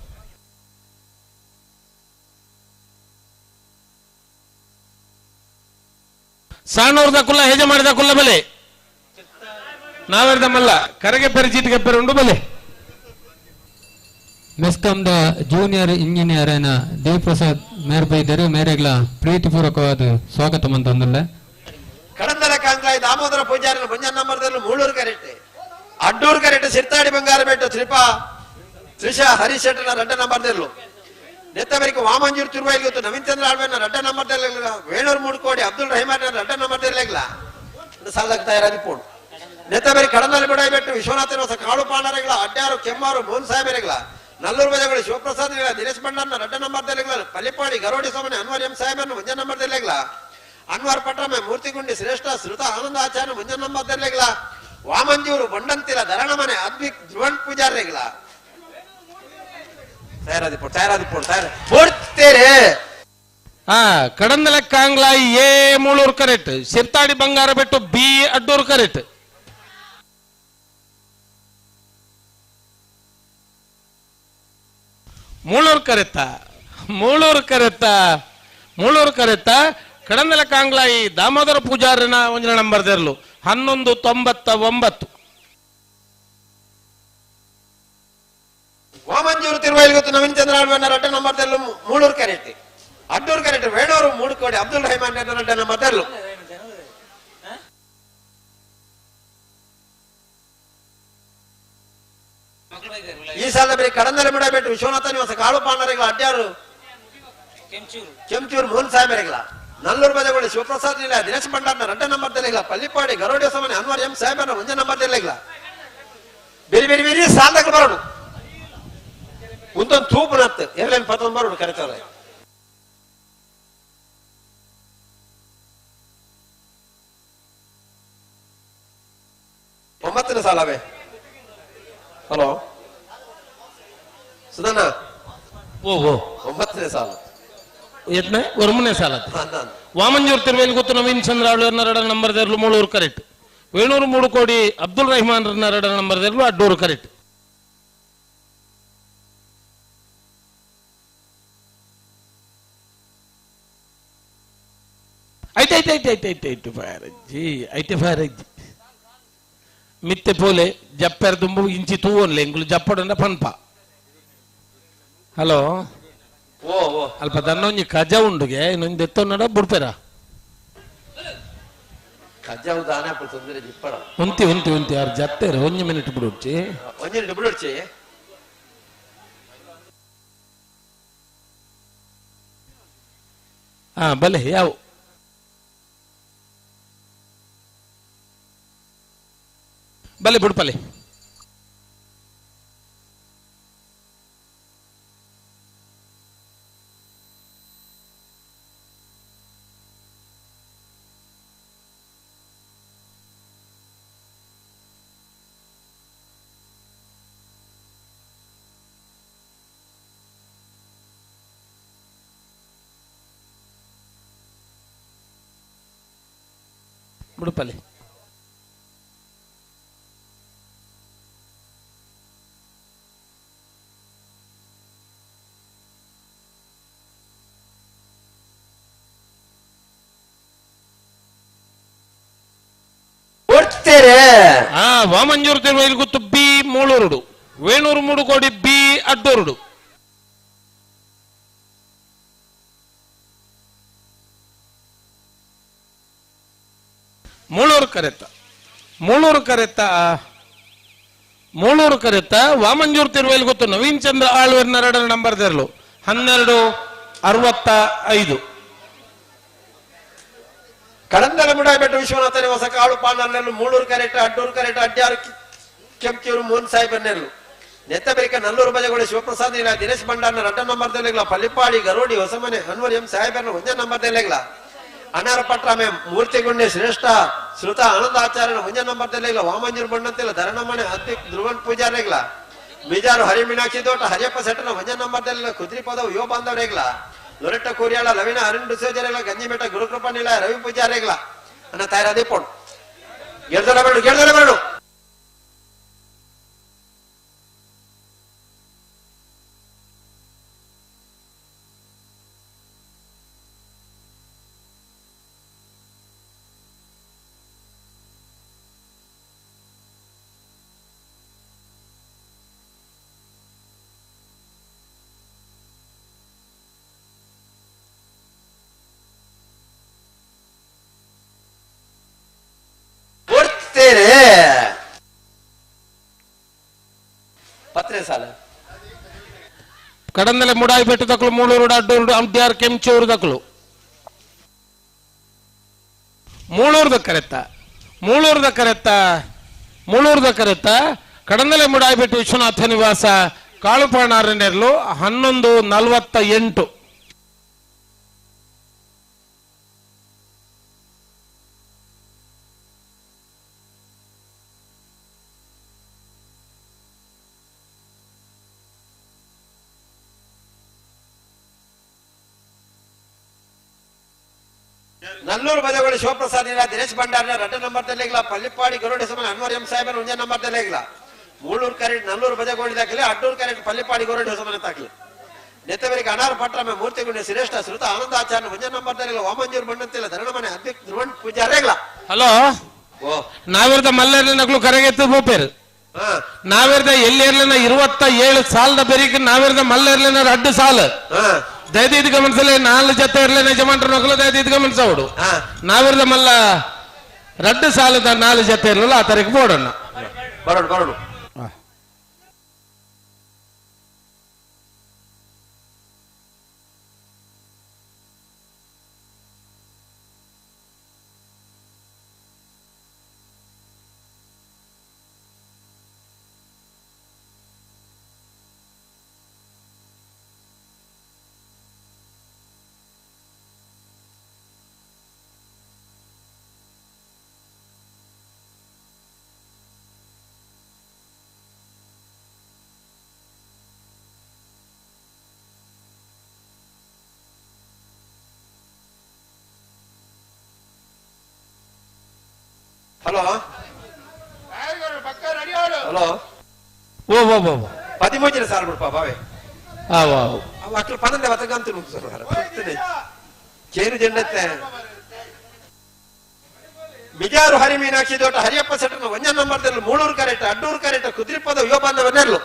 ಸಾಣೂರ್ದ ಕುಲ್ಲ ಹೇಜ ಮಾಡಿದ ಕುಲ್ಲ ಬಲೆ ನಾವೆರ್ದ ಮಲ್ಲ ಕರಗೆ ಪೆರಿಚೀಟಿಗೆ ಪೆರುಂಡು ಬಲೆ. ಮೆಸ್ಕಾಂದ ಜೂನಿಯರ್ ಇಂಜಿನಿಯರ್ ಏನ ದೇವಪ್ರಸಾದ್ ಮೇರ್ಬೈದರು ಮೇರೆಗ್ಲ ಪ್ರೀತಿಪೂರ್ವಕವಾದ ಸ್ವಾಗತ ಮಂತಂದುಲ್ಲ. ಕಡಂದಲ ಕಾಂಗ್ಲಾಯ್ ದಾಮೋದರ ಪೂಜಾರಿ ಮುಂಜಾನೆ ನಂಬರ್ದಲ್ಲಿ ಮೂಳೂರು ಕರೆಕ್ಟ್, ಅಡ್ಡೂರು ಕರೆಕ್ಟ್ ಸಿರ್ತಾಡಿ ಬಂಗಾರಪೇಟೆ ತ್ರಿಪಾ ತ್ರಿಷಾ ಹರೀಶ್ ಶೆಟ್ಟನ ರಡ್ಡ ನಂಬರ್ದಲ್ಲೂ ನೆತ್ತವರಿಗೆ ವಾಮಂಜೂರು ತಿರುವೈಲ್ ಗೊತ್ತು ನವೀನ್ ಚಂದ್ರ ಆಳ್ವೆನ ರಡ್ಡ ನಂಬರ್ ವೇಣೂರು ಮೂಡ್ಕೋಡಿ ಅಬ್ದುಲ್ ರಹಿಮಾನ್ ರಡ್ಡ ನಂಬರ್ ಇರಲಿಲ್ಲ ಸಾಲಕ್ಕೆ ತಯಾರಾಗಿ ಪೋಡು. ನೆತ್ತಬರಿ ಕಡನಲ್ಲಿ ಬಿಡಾಯ್ಬಿಟ್ಟು ವಿಶ್ವನಾಥನ ಹೊಸ ಕಾಳು ಪಾಂಡರಗಳ ಅಡ್ಡಾರು ಕೆಮ್ಮಾರು ಮೋಹನ್ ಸಾಹೇಬರಿಗಳ ನಲ್ಲೂರು ಬಜಗಳು ಶಿವಪ್ರಸಾದ್ ದಿನೇಶ್ ಭಂಡಾರ್ನ ರಡ್ಡ ನಂಬರ್ ಪಲ್ಲಿಪಾಡಿ ಗರೋಡಿ ಸೋಮನೆ ಅನ್ವರ್ ಎಂ ಸಾಹೇಬನ್ನು ಮುಂಜಾನೆ ನಂಬರ್ ಇರಲಿಲ್ಲ ಅನ್ವರ್ ಪಟ್ರಮೆ ಮೂರ್ತಿಗುಂಡಿ ಶ್ರೇಷ್ಠ ಶ್ರುತ ಆನಂದ ಆಚಾರ್ಯ ಮುಂಜಾನೆ ನಂಬರ್ ಇರಲಿಲ್ಲ Vamanjoor ಬಂಡಂತಿಲ ಧರಣಮನೆ Advik ಧ್ರುವಣ್ ಪೂಜಾರಿಗಳ ಕಡಂದಲ Kanglai A Mulur correct, Sirtadi Bangarabettu B Addur correct. Mulur ಕರೆತ್ತ Mulur ಕರೆತ್ತ Mulur ಕರೆತ್ತ ಕಡಂದಲ ಕಾಂಗ್ಲಾಯಿ Damodara ಪೂಜಾರಿನ ಒಂದಿನ ನಂಬರ್ ತೆರಲು 11:99. ವಾಮಂಜೂರು ತಿರುವೈಲ್ ಗೊತ್ತು ನವೀನ್ ಚಂದ್ರ ಆಳ್ವೆನ ರಡ್ಡ ನಂಬರ್ ತೆರಲು ಮೂಳೂರು ಕರೆಕ್ಟ್, ಅಡ್ಡೂರು ಕರೆಕ್ಟ್ ವೇಣೂರು ಮೂಡುಕೋಡಿ ಅಬ್ದುಲ್ ರಹಿಮಾನ್ ರಡ್ಡ ನಂಬರ್ ತೆರಲು. ಈ ಸಾಲ ಬರೀ ಕಡಂದಲ ಬಿಡಬೇಕು ವಿಶ್ವನಾಥ ನಿವಾಸ ಕಾಳು ಪಾಂಡರಿಗಳ ಅಡ್ಡಾರು ಕೆಂಚೂರು ಮೋಹನ್ ಸಾಹೇಬರಿಗಳ ನಲ್ಲೂರು ಬಜಗಳು ಶಿವಪ್ರಸಾದ್ ಇಲ್ಲ ದಿನೇಶ್ ಭಂಡಾರ್ನ ರಡ್ಡ ನಂಬರ್ ತೆರಲಿಲ್ಲ ಪಲ್ಲಿಪಾಡಿ ಗರೋಡಿ ಸಮಾನೆ ಅನ್ವರ್ ಎಂ ಸಾಹೇಬರ್ನ ಒಂದೇ ನಂಬರ್ ತೆರಲಿಲ್ಲ. ಬೇರೆ ಬೇರೆ ಬೇರೆ ಸಾಲದಾಗ ಬರೋಣ ಒಂದೊಂದು ತೂಪು ನತ್ತು ಎರಡನೇ ಪತ್ತೊಂದು ಬರೋಣ ಕರೀತಾರೆ. ಒಂಬತ್ತನೇ ಸಾಲವೇ. ಹಲೋ ಸುಧಾನ, ಓ ಓ 9ನೇ ಸಾಲು ಎತ್ನೆ ಒರ್ಮನೇ ಸಾಲ. ವಾಮಂಜೂರ್ ತಿರುವೇಲ್ ಗೊತ್ತು ನವೀನ್ ಚಂದ್ರ ಆಳ್ವೆರ್ನ ನಂಬರ್ ತೆರಲು ಮೂಳೂರು ಕರೆಕ್ಟ್, ವೇಣೂರು ಮೂಡುಕೋಡಿ ಅಬ್ದುಲ್ ರಹಿಮಾನ್ ರಡ್ಡ ನಂಬರ್ ತೆರಲು ಅಡ್ಡೂರು ಕರೆಕ್ಟ್. ಐತೆ ಐತೆ ಐತೆ ಐತೆ ಐತೆ ಐತೆ ಫೈರ್ ಅಜ್ಜಿ ಐತೆ ಫೈರ್ ಅಜ್ಜಿ ಮಿತ್ತೆ ಪೋಲೆ ಜಪ್ಪೆರ್ ದುಂಬು ಇಂಚಿ ತೂವನ್ಲೆ ಎಂಗುಲು ಜಪ್ಪಡಂಡ ಪನ್ಪ. ಹಲೋ ಓ ಓ ಅಲ್ಪ ದನ್ನೊಂಜಿ ಕಜ ಉಂಡುಗೆ ಇನ್ನೊಂದು ಎತ್ತೊನ್ನಡ ಬುಡ್ಪೆರ ಕಜ ಉದಾನೆ ಅప్పుడు ತೊಂದರೆ ಜಿಪ್ಪಡ ಉಂತಿ ಉಂತಿ ಉಂತಿ ಯಾರು ಜತ್ತೇರು ಒಂಜಿ ಮಿನಿಟ್ ಬಿಡುಡ್ಚಿ ಒಂಜಿ ಮಿನಿಟ್ ಬಿಡುಡ್ಚಿ. ಹಾ ಬಲೆ ಯಾವ ಬಲೆ ಬುಡ್ಪಲೆ. ಬುಡುಪಲೆ ವಾಮಂಜೂರು ತಿರುವೈಲ್ ಗುತ್ತು ಬಿ ಮೂಳೂರುಡು ವೇಣೂರು ಮೂಡುಕೋಡಿ ಬಿ ಅಡ್ಡೂರುಡು ಮೂಳೂರು ಕರೆತ ಮೂಳೂರು ಕರೆತ ಮೂಳೂರು ಕರೆತ ವಾಮಂಜೂರು ತಿರುವೈಲ್ ಗೊತ್ತು ನವೀನ್ ಚಂದ್ರ ಆಳ್ವೇರ್ ನರಡರ ನಂಬರ್ ತೆರಲು 12:65. ಕಡಂದಲ ಮುಡಾಬೆಟ್ಟು ವಿಶ್ವನಾಥ ನಿವಾಸ ಕಾಳು ಪಾಂಡರ್ನೆಲ್ಲು ಮೂಳೂರು ಕರೆಕ್ಟ್ ಅಡ್ಡೂರು ಕರೆಕ್ಟ್ ಅಡ್ಯಾರು ಕೆಂಚೂರು ಮೋಹನ್ ಸಾಹೇಬರ್ನೆಲ್ಲು ನೆತ್ತಬೆರಿಕ ನಲ್ಲೂರು ಬಜಗೋಳಿ ಶಿವಪ್ರಸಾದ್ ಇಲ್ಲ ದಿನೇಶ್ ಭಂಡಾರ್ನ ರಡ್ಡ ನಂಬರ್ ದೆಲೆಗ್ಲ ಪಲ್ಲಿಪಾಡಿ ಗರೋಡಿ ಹೊಸಮನೆ ಅನ್ವರ್ ಎಂ ಸಾಹೇಬರ್ನ ಒಂದೇ ನಂಬರ್ ದೆಲೆಗ್ಲ ಅನಾರ ಪಟ್ರಾಮೆ ಮೂರ್ತಿಗುಂಡೆ ಶ್ರೇಷ್ಠ ಶ್ರುತ ಆನಂದ ಆಚಾರ್ಯನ ಒಂದೇ ನಂಬರ್ ದೆಲೆಗ್ಲ ವಾಮಂಜೂರು ಬಣ್ಣಂತಿಲ್ಲ ಧರಣಮನೆ ಅತ್ತಿ ಧ್ರುವನ್ ಪೂಜಾರೆಗ್ಲ ಬಿಜಾರು ಹರಿ ಮೀನಾಕ್ಷಿ ತೋಟ ಹರಿಯಪ್ಪ ಸೆಟ್ಟನ ಒಂದೇ ನಂಬರ್ ದೆಲೆಗ್ಲ ಕುದ್ರಿ ಪದವು ಯುವ ಬಾಂಧವರೆಗ್ಲ ಲೊರೆಟ್ಟ ಕೋರಿಯಾಳ ಲವಿನ ಅರುಣ್ ಡಿಸೋಜರೆಗ್ಲ ಗಂಜಿಬೆಟ್ಟ ಗುರುಕೃಪಾ ನೀಲ ರವಿ ಪೂಜಾರೆಗ್ಲ ಅನ್ನ ತಯಾರಾದಿ ಪೋಡು ಗೆಲ್ದಲ ಬೇಡು ಗೆಲ್ದಲ ಬೇಡು ಪತ್ರೆ ಸಾಲ ಕಡಂದಲೆ ಮುಡಾಯಿ ಬೆಟ್ಟು ತಕಲು ಮೂಳೂರು ಅಡ್ಡೂರು ಅಡ್ಯಾರ್ ಕೆಂಚೂರು ತಕಲು ಮೂಳೂರ್ದ ಕರೆತ್ತ ಮೂಳೂರ್ದ ಕರೆತ್ತ ಮೂಳೂರ್ದ ಕರೆತ್ತ ಕಡಂದಲೆ ಮುಡಾಯಿ ಬೆಟ್ಟು ವಿಶ್ವನಾಥ ನಿವಾಸ ಕಾಳುಪಾಣಾರನೆರ್ಲು 11:48. ನಲ್ಲೂರು ಬಜಗೋಳಿ ಶಿವಪ್ರಸಾದ್ ಇಲ್ಲ ದಿನೇಶ್ ಭಂಡಾರ್ನ ರಡ್ಡ ನಂಬರ್ ದೆಲೆಗ್ಲ ಪಲ್ಲಿಪಾಡಿ ಗರುಡ ಸಮಾನ ಅನ್ವರ್ ಎಂ ಸಾಹೇಬನ ಒಂದೇ ನಂಬರ್ ದೆಲೆಗ್ಲ ಮೂಳೂರು ಕರೆಂಟ್ ನಲ್ಲೂರು ಬಜಗೋಳಿ ದಾಖಲೆ ಅಡ್ಡೂರು ಕರೆಂಟ್ ಪಲ್ಲಿಪಾಡಿ ಗರುಡ ಸಮಾನ ತಾಕಲಿ ನೆತ್ತವರಿಗೆ ಅನಾರ ಪಟ್ರಮೆ ಮೂರ್ತಿಗುಂಡೆ ಶ್ರೇಷ್ಠ ಶ್ರುತ ಆನಂದ ಆಚಾರ್ಯ ಒಂದೇ ನಂಬರ್ ದೆಲೆಗ್ಲ ವಾಮಂಜೂರು ಬಣ್ಣಂತಿಲ್ಲ ಧರಣಮನೆ ಅದ್ವಿಕ್ ಧ್ರುವಣ್ ಪೂಜಾರೆಗ್ಲ ಹಲೋ ನಾವಿರ್ದ ಮಲ್ಲೇರ್ಲ ನಕಲು ಕರೆಗೆತ್ತು ಬೋಪೇರು ನಾವಿರ್ದ ಎಲ್ಲಿರ್ಲಿನ 27 ಸಾಲದ ಬೆರಿಕ್ ನಾವಿರ್ದ ಮಲ್ಲೇರ್ಲಿನ ಅಡ್ಡು ಸಾಲು ದಯದೀದ್ ಗಮನಿಸಲೇ ನಾಲ್ಕು ಜೊತೆ ಇರ್ಲಿನ ಯಜಮಾನ್ರ ನಕಲು ದಯದೀದ್ ಗಮನಿಸೋಡು ನಾವಿರ್ದ ಮಲ್ಲ ರಡ್ಡು ಸಾಲದ ನಾಲ್ಕು ಜೊತೆ ಇರಲಿಲ್ಲ ಆ ತಾರೀಕು ಬೋಡಣ್ಣ ಬರೋಡು ಬರೋಡು ಹಲೋ ಹಲೋ ಓ ಓ ಓ 13 ಸಾಲ ಬಿಡಪ್ಪ ಬಾವೆ ಅವು ಅಕ್ಲು ಪನಂದೆ ಬತಗಂತ ಚೇರು ಜಂಡತ್ತೆ ಬಿಜಾರು ಹರಿ ಮೀನಾಕ್ಷಿ ದೋಟ ಹರಿಯಪ್ಪ ಸೆಟ್ಟನ ಒಂದೇ number Mulur correct Addur correct ಕುದ್ರಿಪದ ಯುವ ಬಾಂಧವನ್ನೆರ್ಲು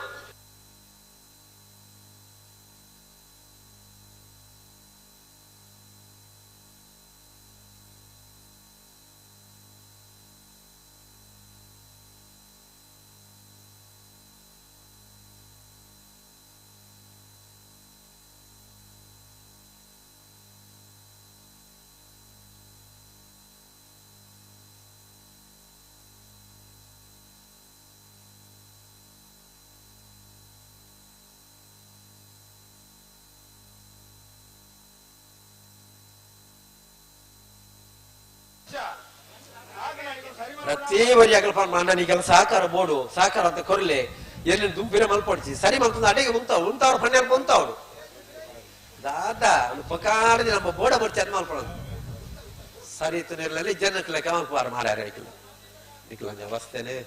ಪ್ರತಿ ವರಿ ಅಗಲ್ಪ ಅಣ್ಣನಿಗೆಲ್ಲ ಸಹಕಾರ ಬೋಡು ಸಹಕಾರ ಅಂತ ಕೊರ್ಲೆ ಎಲ್ಲಿ ದುಂಬಿರ ಮಲ್ಪೊಡ್ಚಿ ಸರಿ ಮಲ್ತಂದು ಅಡಿಗೆ ಮುಂತಾವ್ ಉಂತಾವ್ರು ಪನ್ನೆಲ್ ಮುಂತಾವ್ರು ದಾದಾ ಅವ್ನು ಪಕಾರದಿ ನಮ್ಮ ಬೋಡ ಬರ್ಚಿ ಅದ್ ಮಲ್ಪಡೋದು ಸರಿತುನೆರ್ಲಲ್ಲಿ ಜನಕ್ಲೆ ಕಮಲ್ಪಾರ ಮಾರ್ಯಾರ ಐಕ್ಲು ನಿಕ್ಲಂಜ ವಸ್ತೇನೆ.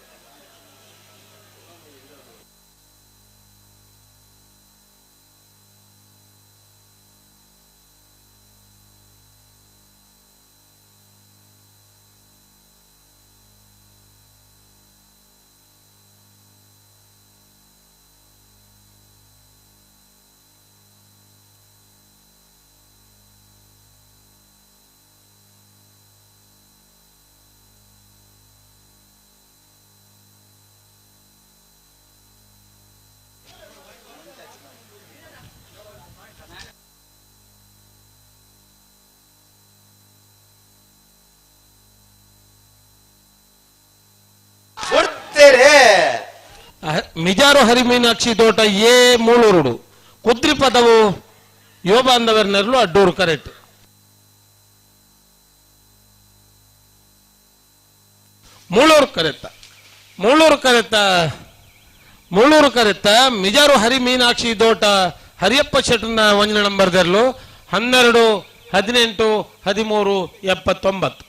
ಮಿಜಾರು ಹರಿಮೀನಾಕ್ಷಿ ತೋಟ ಎ ಮೂಳೂರುಡು ಕುದ್ರಿ ಪದವು ಯೋಬಾಂದವರ್ನೆರ್ಲು ಅಡ್ಡೂರು ಕರೆಕ್ಟ್. ಮೂಳೂರು ಕರೆತ್ತ ಮೂಳೂರು ಕರೆತ್ತ ಮೂಳೂರು ಕರೆತ್ತ ಮಿಜಾರು ಹರಿಮೀನಾಕ್ಷಿ ತೋಟ ಹರಿಯಪ್ಪ ಶೆಟ್ಟನ ಒಂಜನೇ ನಂಬರ್ ದೆರ್ಲು 12 18 13 79.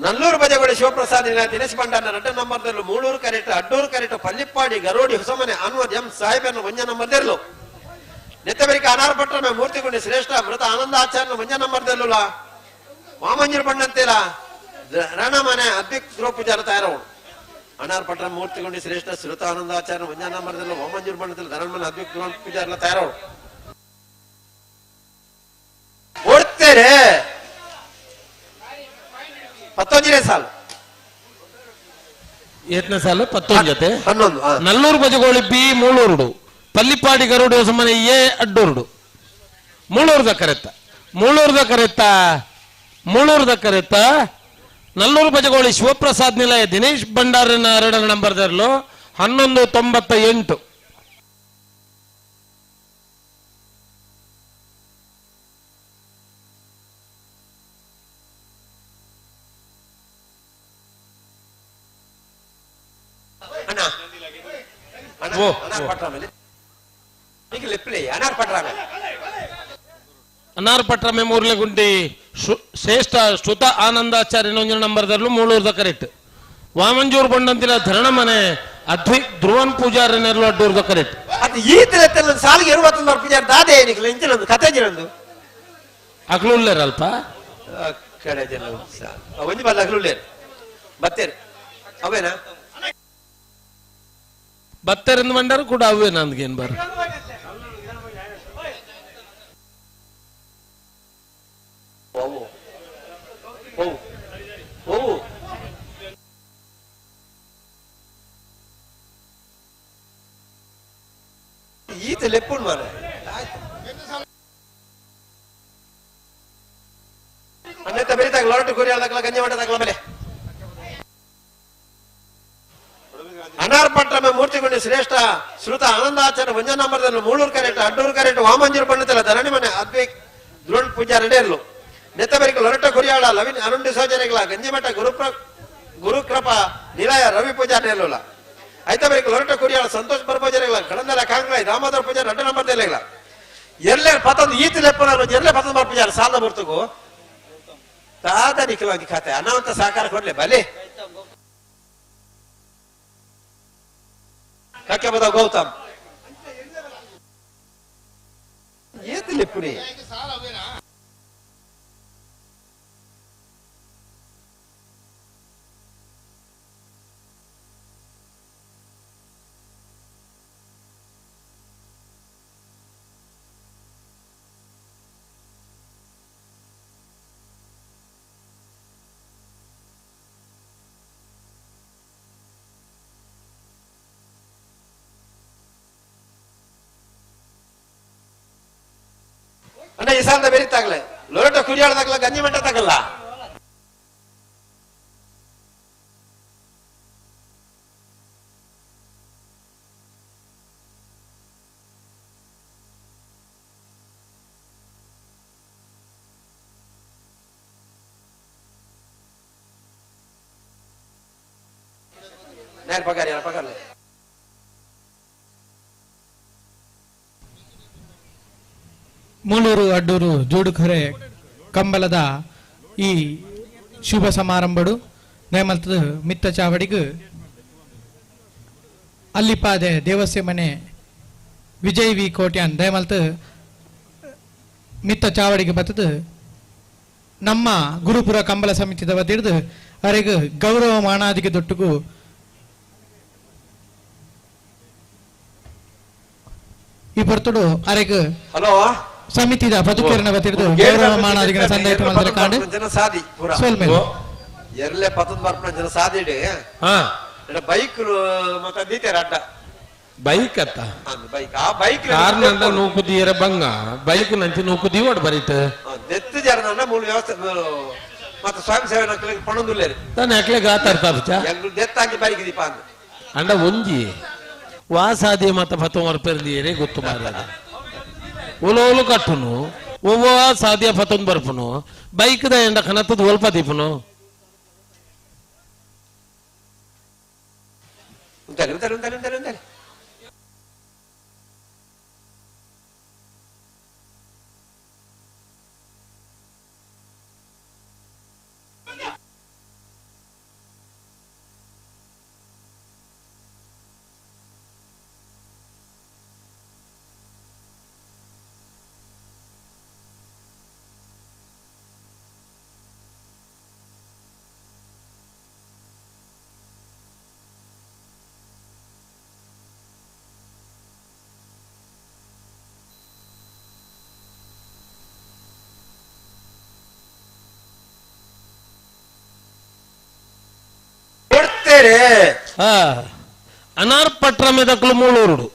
ನಲ್ಲೂರು ಬಜಗೋಡಿ ಶಿವಪ್ರಸಾದ್ ದಿನೇಶ್ ಭಂಡಾರ ರಡ್ಡ ನಂಬರ್ದಲ್ಲೂ Moolur correct Addur correct Pallipady Garodi Hosamane Anwar M ಸಾಹೇಬನ್ನು ಒಂಜ ನಂಬರ್ದೆರ್ಲು ನೆತ್ತಬರಿಕ ಅನಾರ್ಪಟ್ರಮೆ ಮೂರ್ತಿಗುಂಡಿ ಶ್ರೇಷ್ಠ ಮೃತ ಆನಂದಾಚಾರ್ಯ ಒಂಜ ನಂಬರ್ದೆಲ್ಲುಲ ವಾಮಂಜೂರು ಬಣ್ಣಂತೇಲ ರಣಮನೆ ಅದ್ವಿಕ್ ದ್ರೋಪುಜಾರ ತಯಾರವಳು ಅನಾರ್ಪಟ್ರ ಮೂರ್ತಿಗುಂಡಿ ಶ್ರೇಷ್ಠ ಶ್ರುತ ಆನಂದಾಚಾರ್ಯ ಒಂಜ ನಂಬರ್ದೆಲ್ಲ ವಾಮಂಜೂರು ಬಣ್ಣಂತೇಲ ಧರಣಮನೆ ಅದ್ವಿಕ್ ದ್ರೋಪುಜಾರ ತಯಾರವಳು ಓಡ್ತೇರೆ 19 ಸಾಲು. ಏತ್ನ ಸಾಲು 19 ಜೊತೆ 11. ನಲ್ಲೂರು ಬಜಗೋಳಿ ಬಿ ಮೂಳೂರುಡು ಪಲ್ಲಿಪಾಡಿ ಗರುಡು ಹೊಸಮನೆ ಎ ಅಡ್ಡೂರುಡು ಮೂಳೂರ್ದ ಕರೆತ್ತ ಮೂಳೂರ್ದ ಕರೆತ್ತ ಮೂಳೂರ್ದ ಕರೆತ್ತ ನಲ್ಲೂರು ಬಜಗೋಳಿ ಶಿವಪ್ರಸಾದ್ ನಿಲಯ ದಿನೇಶ್ ಭಂಡಾರನ ಎರಡನೇ ನಂಬರ್ದರ್ಲು 11 98. ಅನಾರ್ಪಟ್ರಮೆ ಮೂರ್ಲೆಗುಂಡಿ ಶ್ರೇಷ್ಠ ಶ್ರುತ ಆನಂದಾಚಾರ್ಯ ಒಂಜನ ನಂಬರ್ದಲ್ಲೂ ಮೂಳೂರ್ದ ಕರೆಕ್ಟ್. ವಾಮಂಜೂರು ಬಂಡಂತಿಲ ಧರಣಮನೆ ಅದ್ವಿಕ್ ಧ್ರುವನ್ ಪೂಜಾರಿ ನೆರಳು ಅಡ್ಡೂರ್ದ ಕರೆಕ್ಟ್. ಅದು ಈ ಸಾಲಿಗೆ ಇರುವತ್ತೊಂದು ಪೂಜಾರಿ ದಾದೆ ನಿಕ್ಲು ಕತೆ ಜಿರಂದು ಅಗ್ಲುಲ್ಲೇರ ಅಲ್ಪ ಕಡೆ ಜನ ಒಂಜಿ ಬಲ್ಲ ಅಗ್ಲುಲ್ಲೇರು ಬತ್ತೇರು ಅವೇನಾ ಬತ್ತೇರಿಂದ ಬಂಡಾರು ಕೂಡ ಅವೇ ನಂದ್ಗೇನ್ ಬಾರ ಈತ ಲೆಪ್ಪುಣ್ ಮಾರ ಅನ್ನೆತ್ತ ಬೆರಿತಾಗ ಲೊರಟು ಕುರಿ ಅಲ್ಲಕಲ ಗಂಜಿ ಮಾಡದಾಗಲ ಮೇಲೆ ಅನಾರ್ಪಟ್ರಮ ಮೂರ್ತಿಗುಂಡಿ ಶ್ರೇಷ್ಠ ಶ್ರುತ ಆನಂದಾಚಾರ್ಯ ಒಂಜ ನಂಬರ್ದಲ್ಲಿ ಮೂಳೂರು ಕರೆಕ್ಟ್ ಅಡ್ಡೂರು ಕರೆಕ್ಟ್ ವಾಮಂಜೂರು ಬಣ್ಣದಲ್ಲ ಧರಣಿ ಮನೆ ಅದ್ವಿಕ್ ದ್ರೋಣ್ ಪೂಜಾ ರೆಡೆಯಲ್ಲು ನೆತ್ತಬರಿಕ ಲೊರಟ ಕುರಿಯಾಳ ಲವಿನ್ ಅರುಣ್ ಡಿಸೋಜರಿಗಳ ಗಂಜಿಮಠ ಗುರುಕೃಪ ನಿಲಯ ರವಿ ಪೂಜಾ ನೆಲ್ಲುಲ ಐತಬರಿಕ ಲೊರಟ ಕುರಿಯಾಳ ಸಂತೋಷ್ ಬರ್ಪೂಜರಿಗಳ ಕಡಂದಲ ಕಾಂಗ್ಲ ದಾಮೋದರ ಪೂಜಾ ರಡ್ಡ ನಂಬರ್ದಲ್ಲ ಎಲ್ಲೇ ಪತಂದು ಈತ ಲೆಪ್ಪನ ಎಲ್ಲೇ ಪತಂದು ಬರ್ಪೂಜಾರ ಸಾಲ ಬರ್ತಗು ತಾದ ನಿಖಲವಾಗಿ ಖಾತೆ ಅನಾವಂತ ಸಹಕಾರ ಕೊಡ್ಲೆ ಬಲೆ ಕಕ್ಕೆ ಬದ ಗೌತಮ್ ಏತಿಲ್ಲಿ ಪುರಿ ಅಣ್ಣ ಈ ಸಾಲದ ಬೇರೆ ಲೊರಟ ಕುರಿಯಾಳದಾಗಲ ಗಂಜಿ ಮಟ್ಟ ತಗಲ್ಲ. ನೇರ ಪಗಾರಿ ಪಗಾರ್ಲೆ. ಮೂಲೂರು ಅಡ್ಡೂರು ಜೋಡುಖರೆ ಕಂಬಲದ ಈ ಶುಭ ಸಮಾರಂಭಡು ನೇಮಲ್ತದ ಮಿತ್ತ ಚಾವಡಿಗು ಅಲ್ಲಿಪಾದೆ ದೇವಸ್ಯ ಮನೆ ವಿಜಯ್ ವಿ ಕೋಟ್ಯಾನ್ ದಯಮಲ್ತು ಮಿತ್ತ ಚಾವಡಿಗೆ ಬತ್ತದು ನಮ್ಮ ಗುರುಪುರ ಕಂಬಳ ಸಮಿತಿದ ವತಿಡ್ದು ಅರೆಗ್ ಗೌರವ ಮಾನಾದಿಗೆ ದೊಟ್ಟುಗು ಈ ಪೊರ್ತುಡು ಅರೆಗ್ ಹಲೋ ಸಮಿತಿದ ಪದುಕೆರನ ವತಿಡ್ದು ಗೌರವ ಮಾನಾದಿಗೆ ಸಂದಾಯಿತ ಮಲ್ತರೆ ಕಾಂಡು ಜನ ಸಾದಿ ಪೂರ ಸೋಲ್ಮೇಲೆ ಎರ್ಲೆ ಪತದ ಬರ್ಪಣ ಜನ ಸಾದಿ ಬೈಕ್ ಮತ್ತೆ ದೀತೇರ ಅಡ್ಡ ಬೈಕ್ ಅತ್ತ ಬೈಕ್ ಆ ಬೈಕ್ ಕಾರ್ ನಂದ ನೂಕುದೀರ ಬಂಗ ಬೈಕ್ ನಂಚಿ ನೂಕುದೀವಡ್ ಬರೀತ ದೆತ್ತು ಜರ ಮೂಲ ವ್ಯವಸ್ಥೆ ಮತ್ತೆ ಸ್ವಯಂ ಸೇವೆ ನಕ್ಲಿಗೆ ಪಣೊಂದುಲ್ಲೇರು ತಾನೆ ಅಕ್ಲೆ ಗಾತಾರ್ತಾಪಚ ದೆತ್ತಾಕಿ ಬೈಕ್ ದೀಪ ಅಂದ ಅಂಡ ಒಂಜಿ ವಾಸಾದಿ ಮತ ಫತ ಮರ್ಪೆರ್ದಿಯರೇ ಗೊತ್ತು ಮಾರದ ಓಲೋ ಓಲು ಕಟ್ಟುನು ಒವ್ವ ಸಾದಿಯ ಫತೊಂದು ಬರ್ಪುನು ಬೈಕ್ ದ ಎಂಡ ಕನತ್ತದ ಒಲ್ಪ ದೀಪನು ಉಂತಲೆ ಉಂತಲೆ ಉಂತಲೆ ಉಂತಲೆ ಉಂತಲೆ ಅನಾರ್ಪಟ್ರ ಮೆದಕಲು ಮೂಳೂರುಡು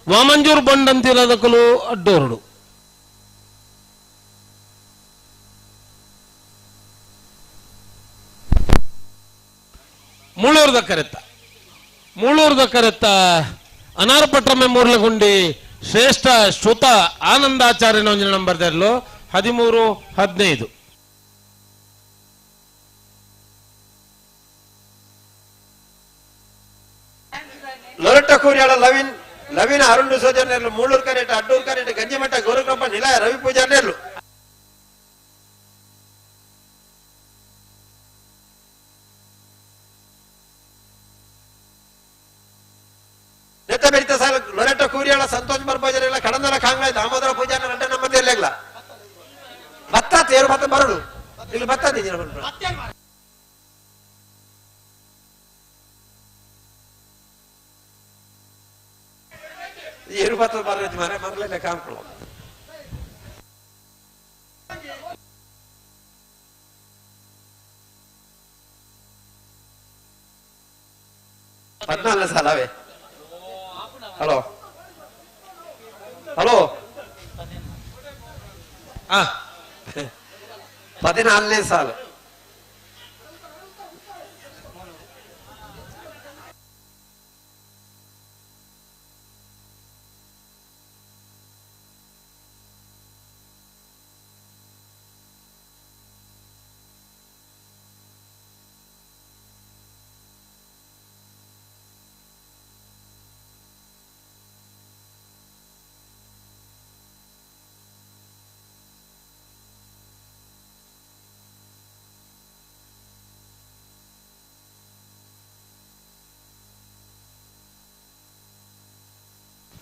ವಾಮಂಜೂರು ಬಂಡಂತಿರದಕಲು ಅಡ್ಡೋರುಡು ಮೂಳೂರ್ದ ಕರೆತ್ತ ಮೂಳೂರ್ದ ಕರೆತ್ತ ಅನಾರ್ಪಟ್ರಮೆ ಮೂರ್ಲಗುಂಡಿ ಶ್ರೇಷ್ಠ ಶ್ರುತ ಆನಂದಾಚಾರ್ಯನ ಒಂಜಿನ ನಂಬರ್ ದೆರ್ಲು 13 15. ಲೊರಟ್ಟ ಕೂರಿಯಾಳ ಲವಿನ್ ಲವಿನ ಅರುಣ್ ಡಿಸೋಜರ್ನೇರ್ಲು ಮೂಳೂರು ಕರೆಟ್ ಅಡ್ಡೂರು ಕರೆಟ್ ಗಂಜಿಮಠ ಗೋರಕಪ್ಪ ನಿಲಯ ರವಿ ಪೂಜಾರ್ನೇರ್ಲು ನೆತ್ತ ಬೆರಿತ ಸಾಲ ಲೊರೆಟ್ಟ ಕೂರಿಯಾಳ ಸಂತೋಷ್ ಬರ್ಪೂಜಾರಿಲ್ಲ ಕಡಂದಲ ಕಾಂಗ್ಲ ದಾಮೋದರ ಪೂಜಾರ ರಡ್ಡ ನಮ್ಮ ಇರ್ಲಿಲ್ಲ ಭತ್ತ ತೇರು ಭತ್ತ ಬರಡು ಇಲ್ಲಿ ಭತ್ತ ಏರು ಭತ್ತ ಬರ ಮನೆ ಮರಲೆಲ್ಲ ಕಾಣ್ಕೊಳ್ಳೋ ಪದ್ನಾಲ್ಕು ಸಾಲವೇ. ಹಲೋ ಹಲೋ 14ನೇ ಸಾಲು.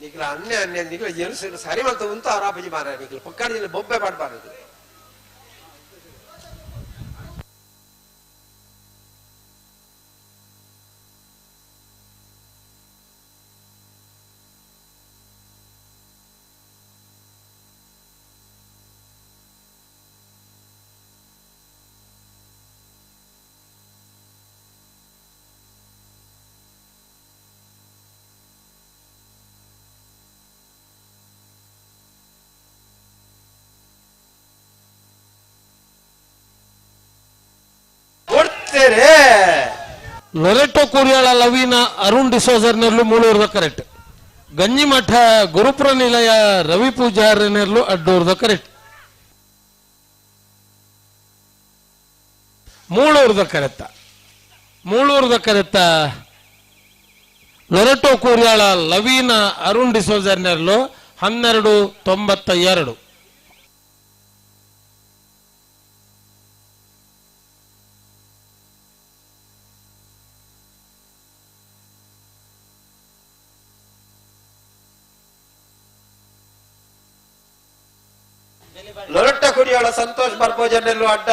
ನಿಖಲ ಅನ್ಯ ಅನ್ಯ ನಿಖಲ ಜೆರುಸಲೇಮ್ ಸರಿ ಮಲ್ತ ಉಂತ ಆರಾಪಜಿ ಮಾರ ನಿಖಲ ಪೊಕ್ಕಾಡಿ ಬೊಂಬೆ ಪಾಡ್ಬಾರದು. ಲೊರೆಟೋ ಕೂರಿಯಾಳ ಲವೀನ ಅರುಣ್ ಡಿಸೋಜರ್ನೆರ್ಲು ಮೂಳೂರ್ದ ಕರೆಕ್ಟ್. ಗಂಜಿಮಠ ಗುರುಪುರ ನಿಲಯ ರವಿ ಪೂಜಾರನೆರ್ಲು ಅಡ್ಡೂರ್ದ ಕರೆಕ್ಟ್. ಮೂಳೂರ್ದ ಕರೆತ್ತ ಮೂಳೂರ್ದ ಕರೆತ್ತ ಲೊರೆಟೋ ಕೂರ್ಯಾಳ ಲವೀನ ಅರುಣ್ ಡಿಸೋಜರ್ನೆರ್ಲು 12.92. ಲೊರಟ್ಟ ಕುಡಿಯೋಳ ಸಂತೋಷ್ ಬರ್ಬೋಜನೆಲ್ಲು ಅಡ್ಡ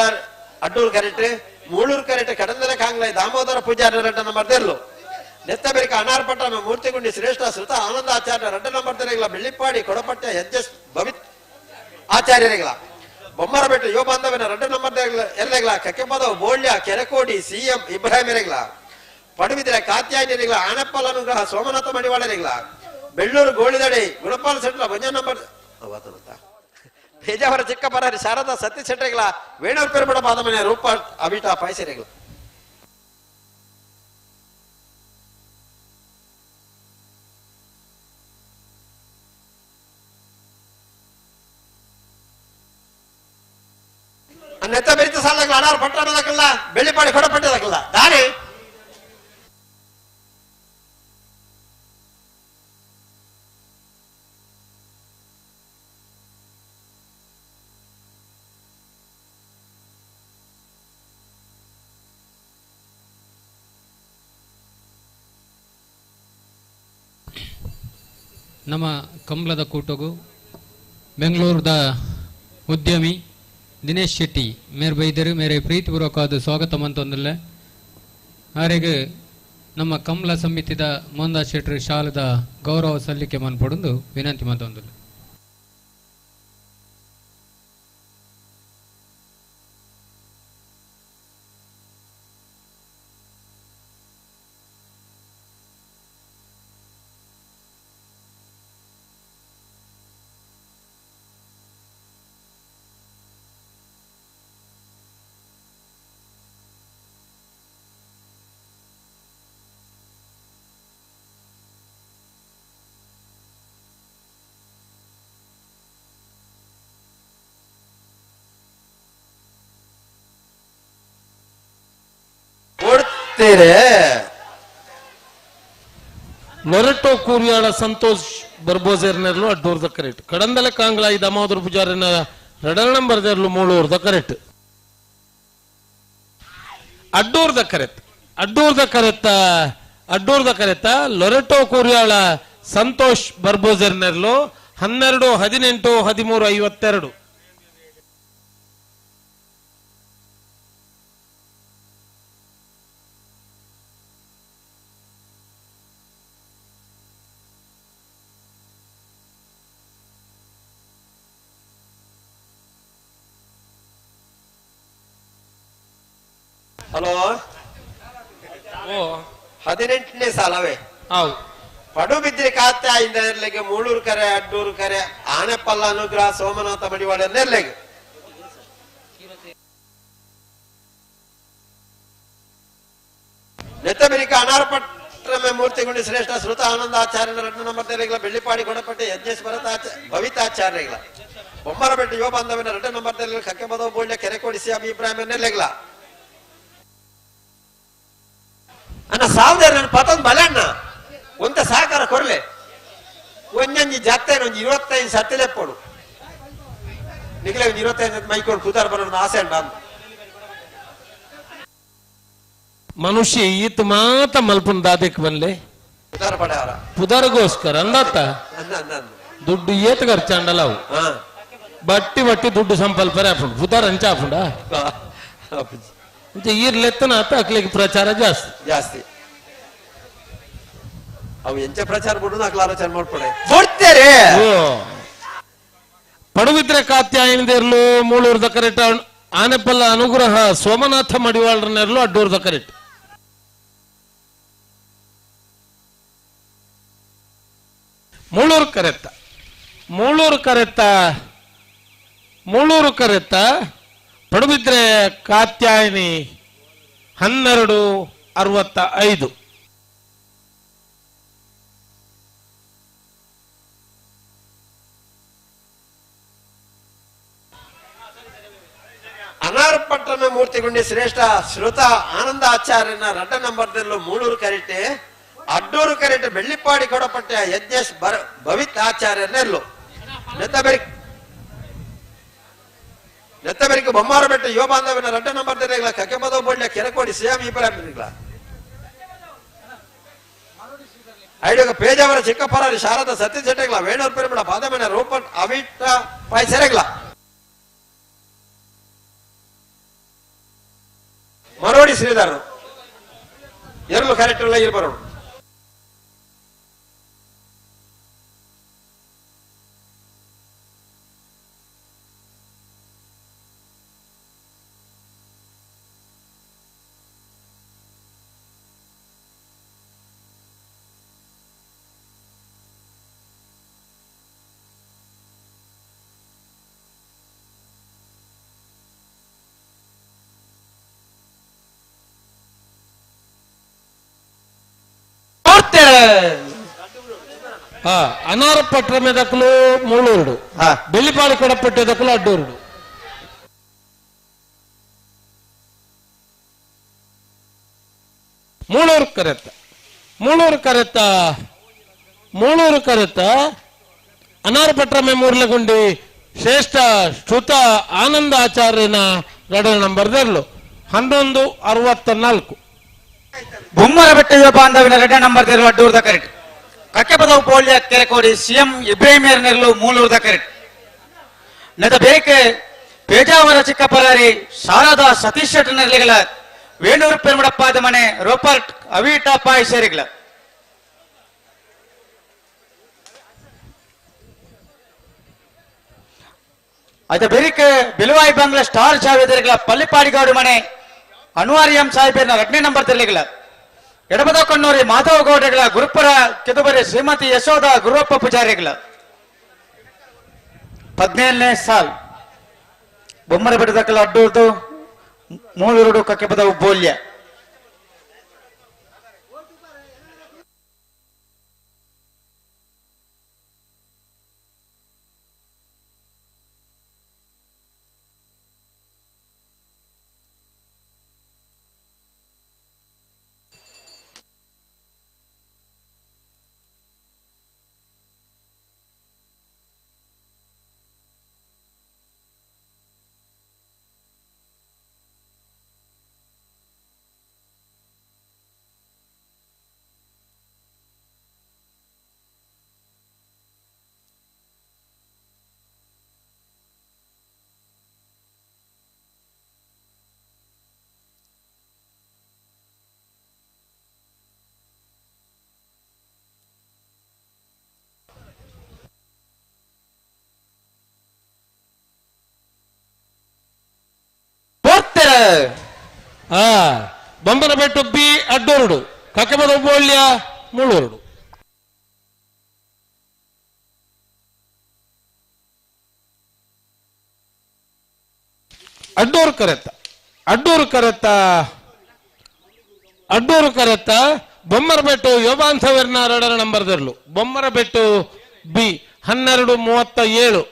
ಅಡ್ಡೂರು ಕರೆಕ್ಟ್ ಮೂಳೂರು ಕರೆಕ್ಟ್ ಕಡಂದಲ ಕಾಂಗ್ಲೆ ದಾಮೋದರ ಪೂಜಾರಿ ರಡ್ಡ ನಂಬರ್ ದೆರ್ಲು ನೆತ್ತಬೆರಿಕ ಅನಾರ್ಪಟ್ಟಣ ಮೂರ್ತಿಗುಂಡಿ ಶ್ರೇಷ್ಠ ಶ್ರುತ ಆನಂದ ಆಚಾರ್ಯ ರಡ್ಡ ನಂಬರ್ ದೆರೆಗಳ ಬೆಳ್ಳಿಪ್ಪಾಡಿ ಕೊಡಪಟ್ಟೆ ಎಚ್ ಎಸ್ ಭವಿತ್ ಆಚಾರ್ಯರಿಗಳ ಬೊಮ್ಮರಬೆಟ್ಟು ಯುವ ಬಾಂಧವ್ಯನ ರಡ್ಡ ನಂಬರ್ ಎರಲೆಗಳ ಕಕ್ಕೆಪದವು ಬೋಳ್ಯ ಕೆರೆಕೋಡಿ ಸಿಎಂ ಇಬ್ರಾಹಿಂ ಎರೆಗಳ ಪಡುಬಿದ್ರೆ ಕಾತ್ಯಾಯನಿಗಳ ಆನಪ್ಪಲ್ ಅನುಗ್ರಹ ಸೋಮನಾಥ ಮಡಿವಾಳರಿಗಳ ಬೆಳ್ಳೂರು ಗೋಳಿದಡಿ ಗುಣಪಾಲ್ ಸೆಟ್ಲ ಒಂಜ ನಂಬರ್ ಪೇಜಾವರ ಚಿಕ್ಕಪರಾರಿ ಶಾರದಾ ಸತ್ಯ ಶೆಟ್ಟೆಗಳ ವೇಣೂರು ಪೆರುಮಡ ಪಾದಮನೆ ರೂಪ ಅವಿಟ ಪಾಯಸೆರೆಗಳು ನೆತ್ತ ಬೆರಿತ ಸಾಲಗಳ ಅನಾರ್ ಪಟ್ಟಣದಕ್ಕಲ್ಲ ಬೆಳ್ಳಿಪಾಡಿ ಕೊಡಪಟ್ಟದಕ್ಕಲ್ಲ ದಾರಿ ನಮ್ಮ ಕಂಬಳದ ಕೂಟಗು ಬೆಂಗಳೂರದ ಉದ್ಯಮಿ ದಿನೇಶ್ ಶೆಟ್ಟಿ ಮೇರ್ ಬೈದರು ಮೇರೆ ಪ್ರೀತಿಪೂರ್ವಕವಾದ ಸ್ವಾಗತ ಮಂತೊಂದಿಲ್ಲ. ಆರೆಗೆ ನಮ್ಮ ಕಂಬಳ ಸಮಿತಿದ ಮೋಹನ್ದಾಸ್ ಶೆಟ್ಟರು ಶಾಲದ ಗೌರವ ಸಲ್ಲಿಕೆ ಮನ್ಪೊಡೊಂದು ವಿನಂತಿ ಮಂತೊಂದಿಲ್ಲ. ಲೊರೆಟೋ ಕೂರಿಯಾಳ ಸಂತೋಷ್ ಬರ್ಬೋಜರ್ನೆರ್ಲು ಅಡ್ಡೂರ್ದ ಕರೆಕ್ಟ್ ಕಡಂದಲೆ ಕಾಂಗ್ಲಾಯಿ ದಾಮೋದರ ಪೂಜಾರಿನ ರಡಲ್ ನಂಬರ್ ದೆರ್ಲು ಮೂಳೂರ್ದ ಕರೆಕ್ಟ್ ಅಡ್ಡೂರ್ದ ಕರೆಕ್ಟ್ ಅಡ್ಡೂರ್ದ ಕರೆತ್ತ ಅಡ್ಡೂರ್ದ ಕರೆತ್ತ ಲೊರೆಟೋ ಕೂರಿಯಾಳ ಸಂತೋಷ್ ಬರ್ಬೋಜರ್ನೆರ್ಲು 12 18 13 52. ಹಲೋ 18ನೇ ಸಾಲವೇ ಪಡುಬಿದ್ರಿ ಕಾತ್ಯಾಯಿಂದ ಇರ್ಲಿಕ್ಕೆ ಮೂಳೂರು ಕರೆ ಅಡ್ಡೂರು ಕರೆ ಆನೆಪಲ್ಲ ಅನುಗ್ರಹ ಸೋಮನಾಥ ಮಡಿವಾಳ ಇರ್ಲಿಕ್ಕೆ ನೆತ್ತಬೆರಿಕ ಅನಾರ್ಪಟ್ರಮೆ ಮೂರ್ತಿಗುಂಡಿ ಶ್ರೇಷ್ಠ ಶ್ರುತ ಆನಂದ ಆಚಾರ್ಯನ ರತ್ನ ನಂಬರ್ ತೆರೆಗಳ ಬೆಳ್ಳಿಪಾಡಿ ಗುಣಪಟ್ಟೆ ಯಜ್ಞೇಶ್ ಭರತ ಭವಿತಾಚಾರ್ಯಗಳ ಬೊಮ್ಮರಬೆಟ್ಟು ಯುವ ಬಾಂಧವ್ಯನ ರಡ್ಡ ನಂಬರ್ ತೆರೆಗಳ ಕಕ್ಕೆಬದವ ಬೋಳ್ಯ ಕೆರೆಕೋಡಿಸಿ ಅಭಿಪ್ರಾಯ ನೆಲೆಗಳ ಅಣ್ಣ ಸಾವಿರ ನನ್ನ ಪತೊಂದು ಬಲೆ ಅಣ್ಣ ಒಂತ ಸಹಕಾರ ಕೊರ್ಲೆ ಒಂಜೊಂಜಿ ಜಾತ್ರೆ ಒಂಜಿ 25 ಸತ್ತಿಲೆಪ್ಪೋಡು ನಿಗಲೆ ಒಂಜಿ 25 ಮೈಕೋಡು ಕೂತಾರ ಬರೋದು ಆಸೆ ಅಣ್ಣ. ಮನುಷ್ಯ ಈತ ಮಾತ ಮಲ್ಪನ್ ದಾದಕ್ಕೆ ಬನ್ಲೆ ಪುದರ್ಗೋಸ್ಕರ ಅಂದತ್ತ ದುಡ್ಡು ಏತ್ ಖರ್ಚಾಂಡಲ್ಲ ಅವು ಬಟ್ಟಿ ಬಟ್ಟಿ ದುಡ್ಡು ಸಂಪಲ್ಪರೆ ಆಪುಂಡು ಪುದರ್ ಅಂಚ ಆಪುಂಡ ಈರ್ ಲೆತ್ತನ ಆತ ಅಕ್ಲಿಗೆ ಪ್ರಚಾರ ಜಾಸ್ತಿ ಜಾಸ್ತಿ ಅವು ಎಂಚ ಪ್ರಚಾರ ಬಿಡು ಅಕ್ಲ ಆಲೋಚನೆ ಮಾಡ್ಕೊಡೆ ಕೊಡ್ತೇರೆ. ಪಡುಬಿದ್ರೆ ಕಾತ್ಯಾಯನದೇರ್ಲು ಮೂಳೂರ್ದ ಕರೆಕ್ಟ್ ಆನೆಪಲ್ಲ ಅನುಗ್ರಹ ಸೋಮನಾಥ ಮಡಿವಾಳರನ್ನೆರ್ಲು ಅಡ್ಡೂರ್ದ ಕರೆಕ್ಟ್ ಮೂಳೂರು ಕರೆತ್ತ ಮೂಳೂರು ಕರೆತ್ತ ಮೂಳೂರು ಕರೆತ್ತ ಪಡುಬಿದ್ರೆ ಕಾತ್ಯಾಯನಿ 12.65. ಅನಾರ್ಪಟ್ಟಣ ಮೂರ್ತಿಗುಂಡಿ ಶ್ರೇಷ್ಠ ಶ್ರುತ ಆನಂದ ಆಚಾರ್ಯನ ರಡ್ಡ ನಂಬರ್ದಲ್ಲೂ ಮೂಳೂರು ಕರಿಟೆ ಅಡ್ಡೂರು ಕರೆಟ್ ಬೆಳ್ಳಿಪ್ಪಾಡಿ ಕೊಡಪಟ್ಟೆ ಯಜ್ಞೇಶ್ ಭವಿತ್ ಆಚಾರ್ಯ ನೆಲ್ಲು. ನೆತ್ತಬೆರಿಕೆ ಬೊಮ್ಮಾರ ಬೆಟ್ಟ ಯುವ ಬಾಂಧವನ ರಡ್ಡ ನಂಬರ್ ತೆರೆಗಳ ಕಕೆಪದ ಬೋಳ್ಯ ಕೆರಕೋಡಿ ಸಿಎಂ ಇಬ್ರಾಹಿಂ ಐಡುಗ ಪೇಜಾವರ ಚಿಕ್ಕಪ್ಪರಾರಿ ಶಾರದಾ ಸತ್ಯ ಶೆಟ್ಟೆಗಳ ವೇಣೂರ್ ಪೆರುಮಳ ಪಾದಮನೆ ರೂಪನ್ ಅವಿಟ್ಟ ಪಾಯ್ಸೆರೆಗಳ ಮರೋಡಿ ಶ್ರೀಧರ್ ಎರಲು ಕರೆಕ್ಟ್ ಇರ್ಬರೋಡು. ಅನಾರಪಟ್ರ ಮೆದಕಲು ಮುಳ್ಳೂರುಡು, ಬೆಳ್ಳಿಪಾಡಿ ಕೊಡಪಟ್ಟೆದಕಲು ಅಡ್ಡೂರುಡು. ಮೂಳೂರು ಕರೆತ್ತ, ಮೂಳೂರು ಕರೆತ್ತ, ಮೂಳೂರು ಕರೆತ್ತ ಅನಾರಪಟ್ರಮೆ ಮೂರ್ಲಗುಂಡಿ ಶ್ರೇಷ್ಠ ಶ್ರುತ ಆನಂದ ಆಚಾರ್ಯನ ರಡ ನಂಬರ್ ದರ್ಲು 11:64. ಬೊಮ್ಮರ ಬೆಟ್ಟದ ಬಾಂಧವಿನ ರಡ್ಡ ನಂಬರ್ ತೆರಳು ಅಡ್ಡೂರ್ದ ಕರೆಕ್ಟ್. ಕಕ್ಕೆಪದವು ಪೋಳ್ಯ ಕೆರೆಕೋಡಿ ಸಿಎಂ ಇಬ್ರಾಹಿಂ ನೆರಳು ಮೂಲೂರ್ದ ಕರೆಕ್ಟ್. ನೆದ ಬೇಕೆ ಪೇಜಾವರ ಚಿಕ್ಕಪರಾರಿ ಶಾರದಾ ಸತೀಶ್ ಶೆಟ್ಟರ್ ನೆರಳಿಗಳ ವೇಣೂರು ಪೆರುಮಡಪ್ಪಾದ ಮನೆ ರೋಪರ್ಟ್ ಅವೀಟ ಪಾಯ್ ಸೇರಿಗಳ. ಅದ ಬೆರಿಕೆ ಬಿಲುವಾಯಿ ಬಂಗ್ಲ ಸ್ಟಾರ್ ಜಾವೇದರ್ಗಳ ಪಲ್ಲಿಪಾಡಿಗೌಡ ಮನೆ ಅನ್ವಾರ್ ಎಂ ಸಾಹೇಬರ್ನ 2ನೇ ನಂಬರ್ ತೆರಳಿಗಳ. ಎಡಬದ ಕಣ್ಣೂರಿ ಮಾಧವ ಗೌಡಗಳ ಗುರುಪುರ ಕೆದುಬರಿ ಶ್ರೀಮತಿ ಯಶೋಧ ಗುರುವಪ್ಪ ಪೂಜಾರಿಗಳ. 17ನೇ ಸಾಲ್ ಬೊಮ್ಮರ ಬೆಟ್ಟದಕ್ಕಲ ಅಡ್ಡೂರ್ದು ಮೂಲೂರುಡು ಕಕ್ಕೆಪದ ಬೋಲ್ಯ. ಬೊಂಬನಬೆಟ್ಟು ಬಿ ಅಡ್ಡೂರುಡು, ಕಕ್ಕೆಪದ ಬೋಳ್ಯ ಮೂಳೂರುಡು. Addur correct, Addur correct, Addur correct Bommarabettu ಯೋಬಾಂಧವರ್ನ 2 ನಂಬರ್ ದರ್ಲು ಬೊಮ್ಮರಬೆಟ್ಟು ಬಿ 12:37.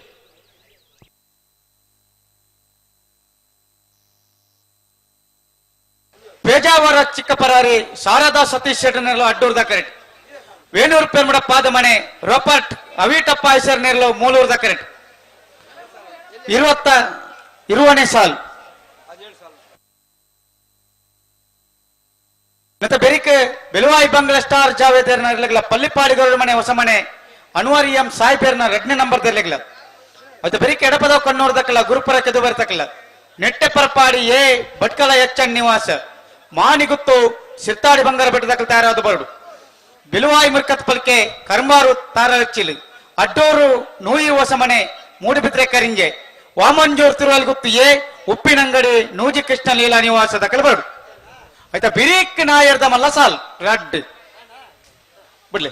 ಪೇಜಾವರ ಚಿಕ್ಕಪರಾರಿ ಶಾರದಾ ಸತೀಶ್ ಶೆಟ್ಟರ್ ಅಡ್ಡೂರ್ದ ಕರೆಕ್ಟ್. ವೇಣೂರು ಪೆರ್ಮಡ ಪಾದ ಮನೆ ರೋಪರ್ಟ್ ಅವೀಟಪ್ಪ ಹೆಸರು ನೆರಳು ಮೂಲೂರ್ದ ಕರೆಕ್ಟ್. 20ನೇ ಸಾಲ್. ಮತ್ತೆ ಬೆರಿಕೆ ಬೆಲುವಾಯಿ ಬಂಗ್ಲ ಸ್ಟಾರ್ ಜಾವೇದರ್ನ ಪಲ್ಲಿಪಾಡಿಗೌಡ ಮನೆ ಹೊಸಮನೆ ಅನ್ವರ್ ಎಂ ಸಾಯಿಬೇರ್ನ 2ನೇ ನಂಬರ್ ತೆರಳಿಗಳ. ಮತ್ತೆ ಬೆರಿಕೆ ಎಡಪದ ಕಣ್ಣೂರ್ದಕ್ಕಲ್ಲ ಗುರುಪುರ ಕೆದು ಬರ್ತಕ್ಕಲ್ಲ ನೆಟ್ಟೆ ಪರಪಾಡಿ ಎ ಭಟ್ಕಲ ಎಚ್ಚನ್ ನಿವಾಸ ಮಾನಿಗುತ್ತು ಸಿರ್ತಾಡಿ ಬಂಗಾರ ಬೆಟ್ಟದಕ್ಕಲ್ ತಯಾರಾದ ಬರಡು ಬಿಲುವಾಯಿ ಮುರ್ಕತ್ ಪಲ್ಕೆ ಕರ್ಮಾರು ತಾರಚಿಲು ಅಡ್ಡೂರು ನೂಯಿ ಹೊಸಮನೆ ಮೂಡಿಬಿದ್ರೆ ಕರಿಂಜೆ ವಾಮಂಜೂರ್ ತಿರುವಲ್ಗುತ್ತು ಎ ಉಪ್ಪಿನಂಗಡಿ ನೂಜಿ ಕೃಷ್ಣ ಲೀಲಾ ನಿವಾಸದ ಕಲಬರಡು. ಆಯ್ತಾ ಬಿರಿಕ್ ನಾಯರ್ದ ಮಲ್ಲ ಸಾಲ್ ರಡ್ ಬಿಡ್ಲಿ.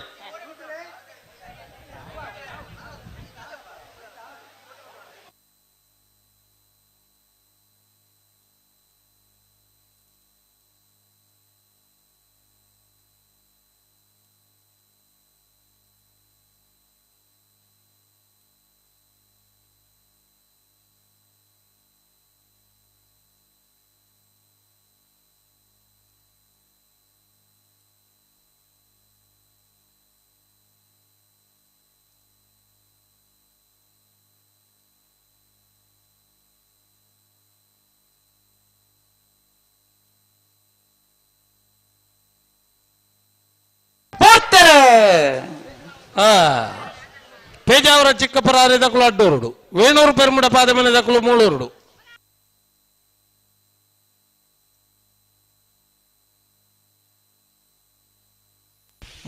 ಪೇಜಾವರ ಚಿಕ್ಕಪರಾರಿ ದಕ್ಕಲು ಅಡ್ಡೂರುಡು ವೇಣೂರು ಪೆರ್ಮುಡ ಪಾದಮನೆ ದಕ್ಕಲು ಮೂಳೂರುಡು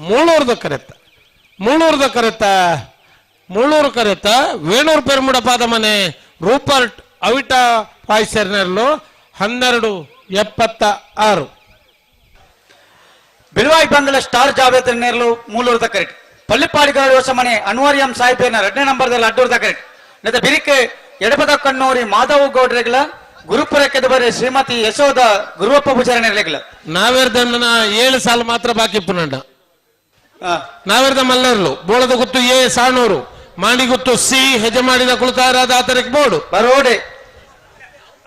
ಮೂಳೂರ್ದ ಕರೆತ್ತ ಮೂಳೂರ್ದ correct Mulur correct Venur Permuda Padamane Robert ಅವಿಟ ಪಾಯ್ಸರ್ನೆರ್ಲು 12:76. ಬಿಲ್ವಾಯಿ ಬಂಗಲ ಸ್ಟಾರ್ ಜಾವೇದ್ ನೇರ್ಲು ಮೂಳೂರ್ದ ಕರೆಕ್ಟ್ ಪಳ್ಳಿಪಾಡಿಗಾರು ಹೊಸಮನೆ ಅನ್ವರ್ ಎಂ ಸಾಹೇಬೇನ 2ನೇ ನಂಬರ್ದಲ್ಲಿ ಅಡ್ಡೂರ್ದ ಕರೆಕ್ಟ್ ನೆದ ಬಿರಿಕೆ ಎಡಪದ ಕಣ್ಣೂರಿ ಮಾಧವ ಗೌಡ್ರೆಗಳ ಗುರುಪುರ ಕೆದಬರೆ ಶ್ರೀಮತಿ ಯಶೋಧ ಗುರುವಪ್ಪ ಪೂಜಾರನೆರ್ಲೆಗಳ ನಾವೇರ್ದಣ್ಣನ 7 ಸಾಲು ಮಾತ್ರ ಬಾಕಿ ಪುನಣ್ಣ. ನಾವೇರ್ದ ಮಲ್ಲೇರ್ಲು ಬೋಳದ ಗುತ್ತು ಎ ಸಾಣೂರು ಮಾಣಿಗುತ್ತು ಸಿ ಹೆಜಮಾಡಿದ ಕುಳಿತಾರಾದ ಆತರಕ್ಕೆ ಬೋರ್ಡು ಬರೋಡೆ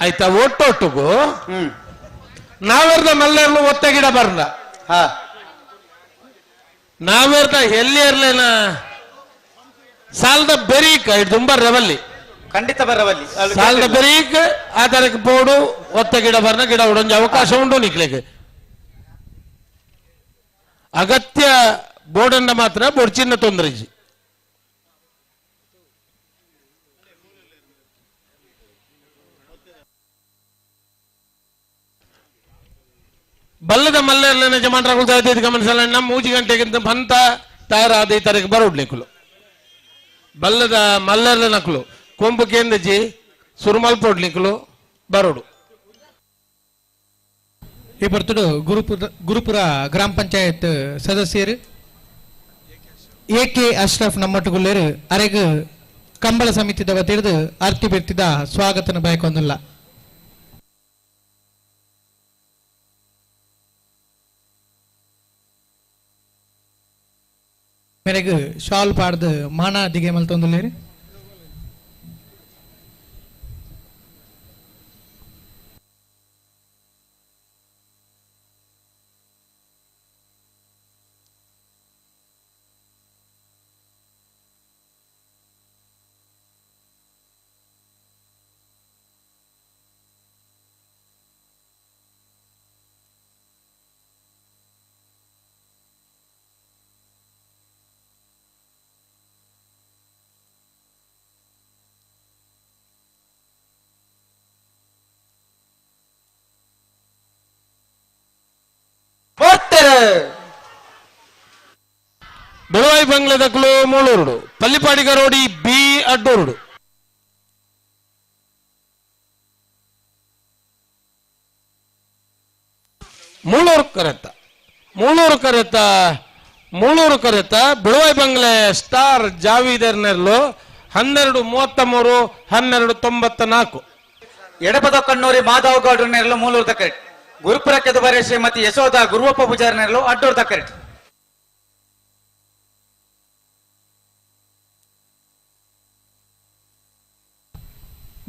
ಆಯ್ತಾ ಒಟ್ಟೊಟ್ಟುಗು ನಾವೇರ್ದ ಮಲ್ಲೇರ್ಲು ಒತ್ತೆ ಗಿಡ ಬರ್ಲ ನಾವೇರ್ದ ಎಲ್ಲಿರ್ಲೇನ ಸಾಲದ ಬೆರೀಕ್ ತುಂಬ ರವಲ್ಲಿ ಖಂಡಿತ ಬರವಲ್ಲಿ ಸಾಲದ ಬೆರೀಕ್ ಆತರಕ್ಕೆ ಬೋರ್ಡು ಒತ್ತ ಗಿಡ ಬರ್ನ ಗಿಡ ಉಡೊಂಜ ಅವಕಾಶ ಉಂಟು ನಿಕ್ಲಿಕ್ಕೆ ಅಗತ್ಯ ಬೋರ್ಡನ್ನ ಮಾತ್ರ ಬೋರ್ಡ್ ಚಿನ್ನ ತೊಂದರೆ ಬಲ್ಲದ ಮಲ್ಲೇರ್ಲನ ಜಮಾನ್ರಾಗುಲ್ತಾ ಇದ್ದ ಗಮನಿಸಲ್ಲ ನಮ್ಮ 3 ಗಂಟೆಗಿಂತ ಬಂತ ತಯಾರಾದ ಈ ತಾರೀಕು ಬರೋಡ್ಲಿಕ್ಕಲು ಬಲ್ಲದ ಮಲ್ಲೇರ್ಲ ನಕಲು ಕೊಂಬು ಕೇಂದ್ರಜಿ ಸುರುಮಲ್ ಪೋಡ್ಲಿಕ್ಕಲು ಬರೋಡು. ಈ ಬರ್ತಡು ಗುರುಪುರ ಗ್ರಾಮ ಪಂಚಾಯತ್ ಸದಸ್ಯರು ಎ ಕೆ ಅಶ್ರಫ್ ನಮ್ಮಟ್ಟುಗುಲ್ಲೇರು ಅರೆಗ್ ಕಂಬಳ ಸಮಿತಿದ ವತಿರ್ದು ಅರ್ತಿ ಬಿರ್ತಿದ ಸ್ವಾಗತನ ಬಯಕೊಂದಿಲ್ಲ. ಮೇರೆಗ್ ಶಾಲ್ ಪಾಡ್ದು ಮಾನ ದಿಗೆ ಮಲ್ತೊಂದುಲ್ಲೇರು. ಬೆಳವಾಯಿ ಬಂಗ್ಲದಕ್ಲು ಮೂಳೂರುಡು ಪಲ್ಲಿಪಾಡಿಗ ರೋಡಿ ಬಿ ಅಡ್ಡೂರುಡು ಮೂಳೂರು ಕರೆತ್ತ ಮೂಳೂರು ಕರೆತ್ತ ಮೂಳೂರು ಕರೆತ್ತ ಬೆಳವಾಯಿ ಬಂಗ್ಲೆ ಸ್ಟಾರ್ ಜಾವೀದರ್ನೆರ್ಲು 12:33 12:94. ಎಡಪದ ಕಣ್ಣೂರಿ ಮಾಧವ ಗೌಡ್ರ ನೆರಳು ಮೂಳೂರು ಕರೆಕ್ಟ್ ಗುರುಪುರ ಕೆದಬರೆ ಶ್ರೀಮತಿ ಯಶೋಧ ಗುರುವಪ್ಪ ಪೂಜಾರಿ ನೆರಳು ಅಡ್ಡೂರ್ದ ಕರೆಕ್ಟ್.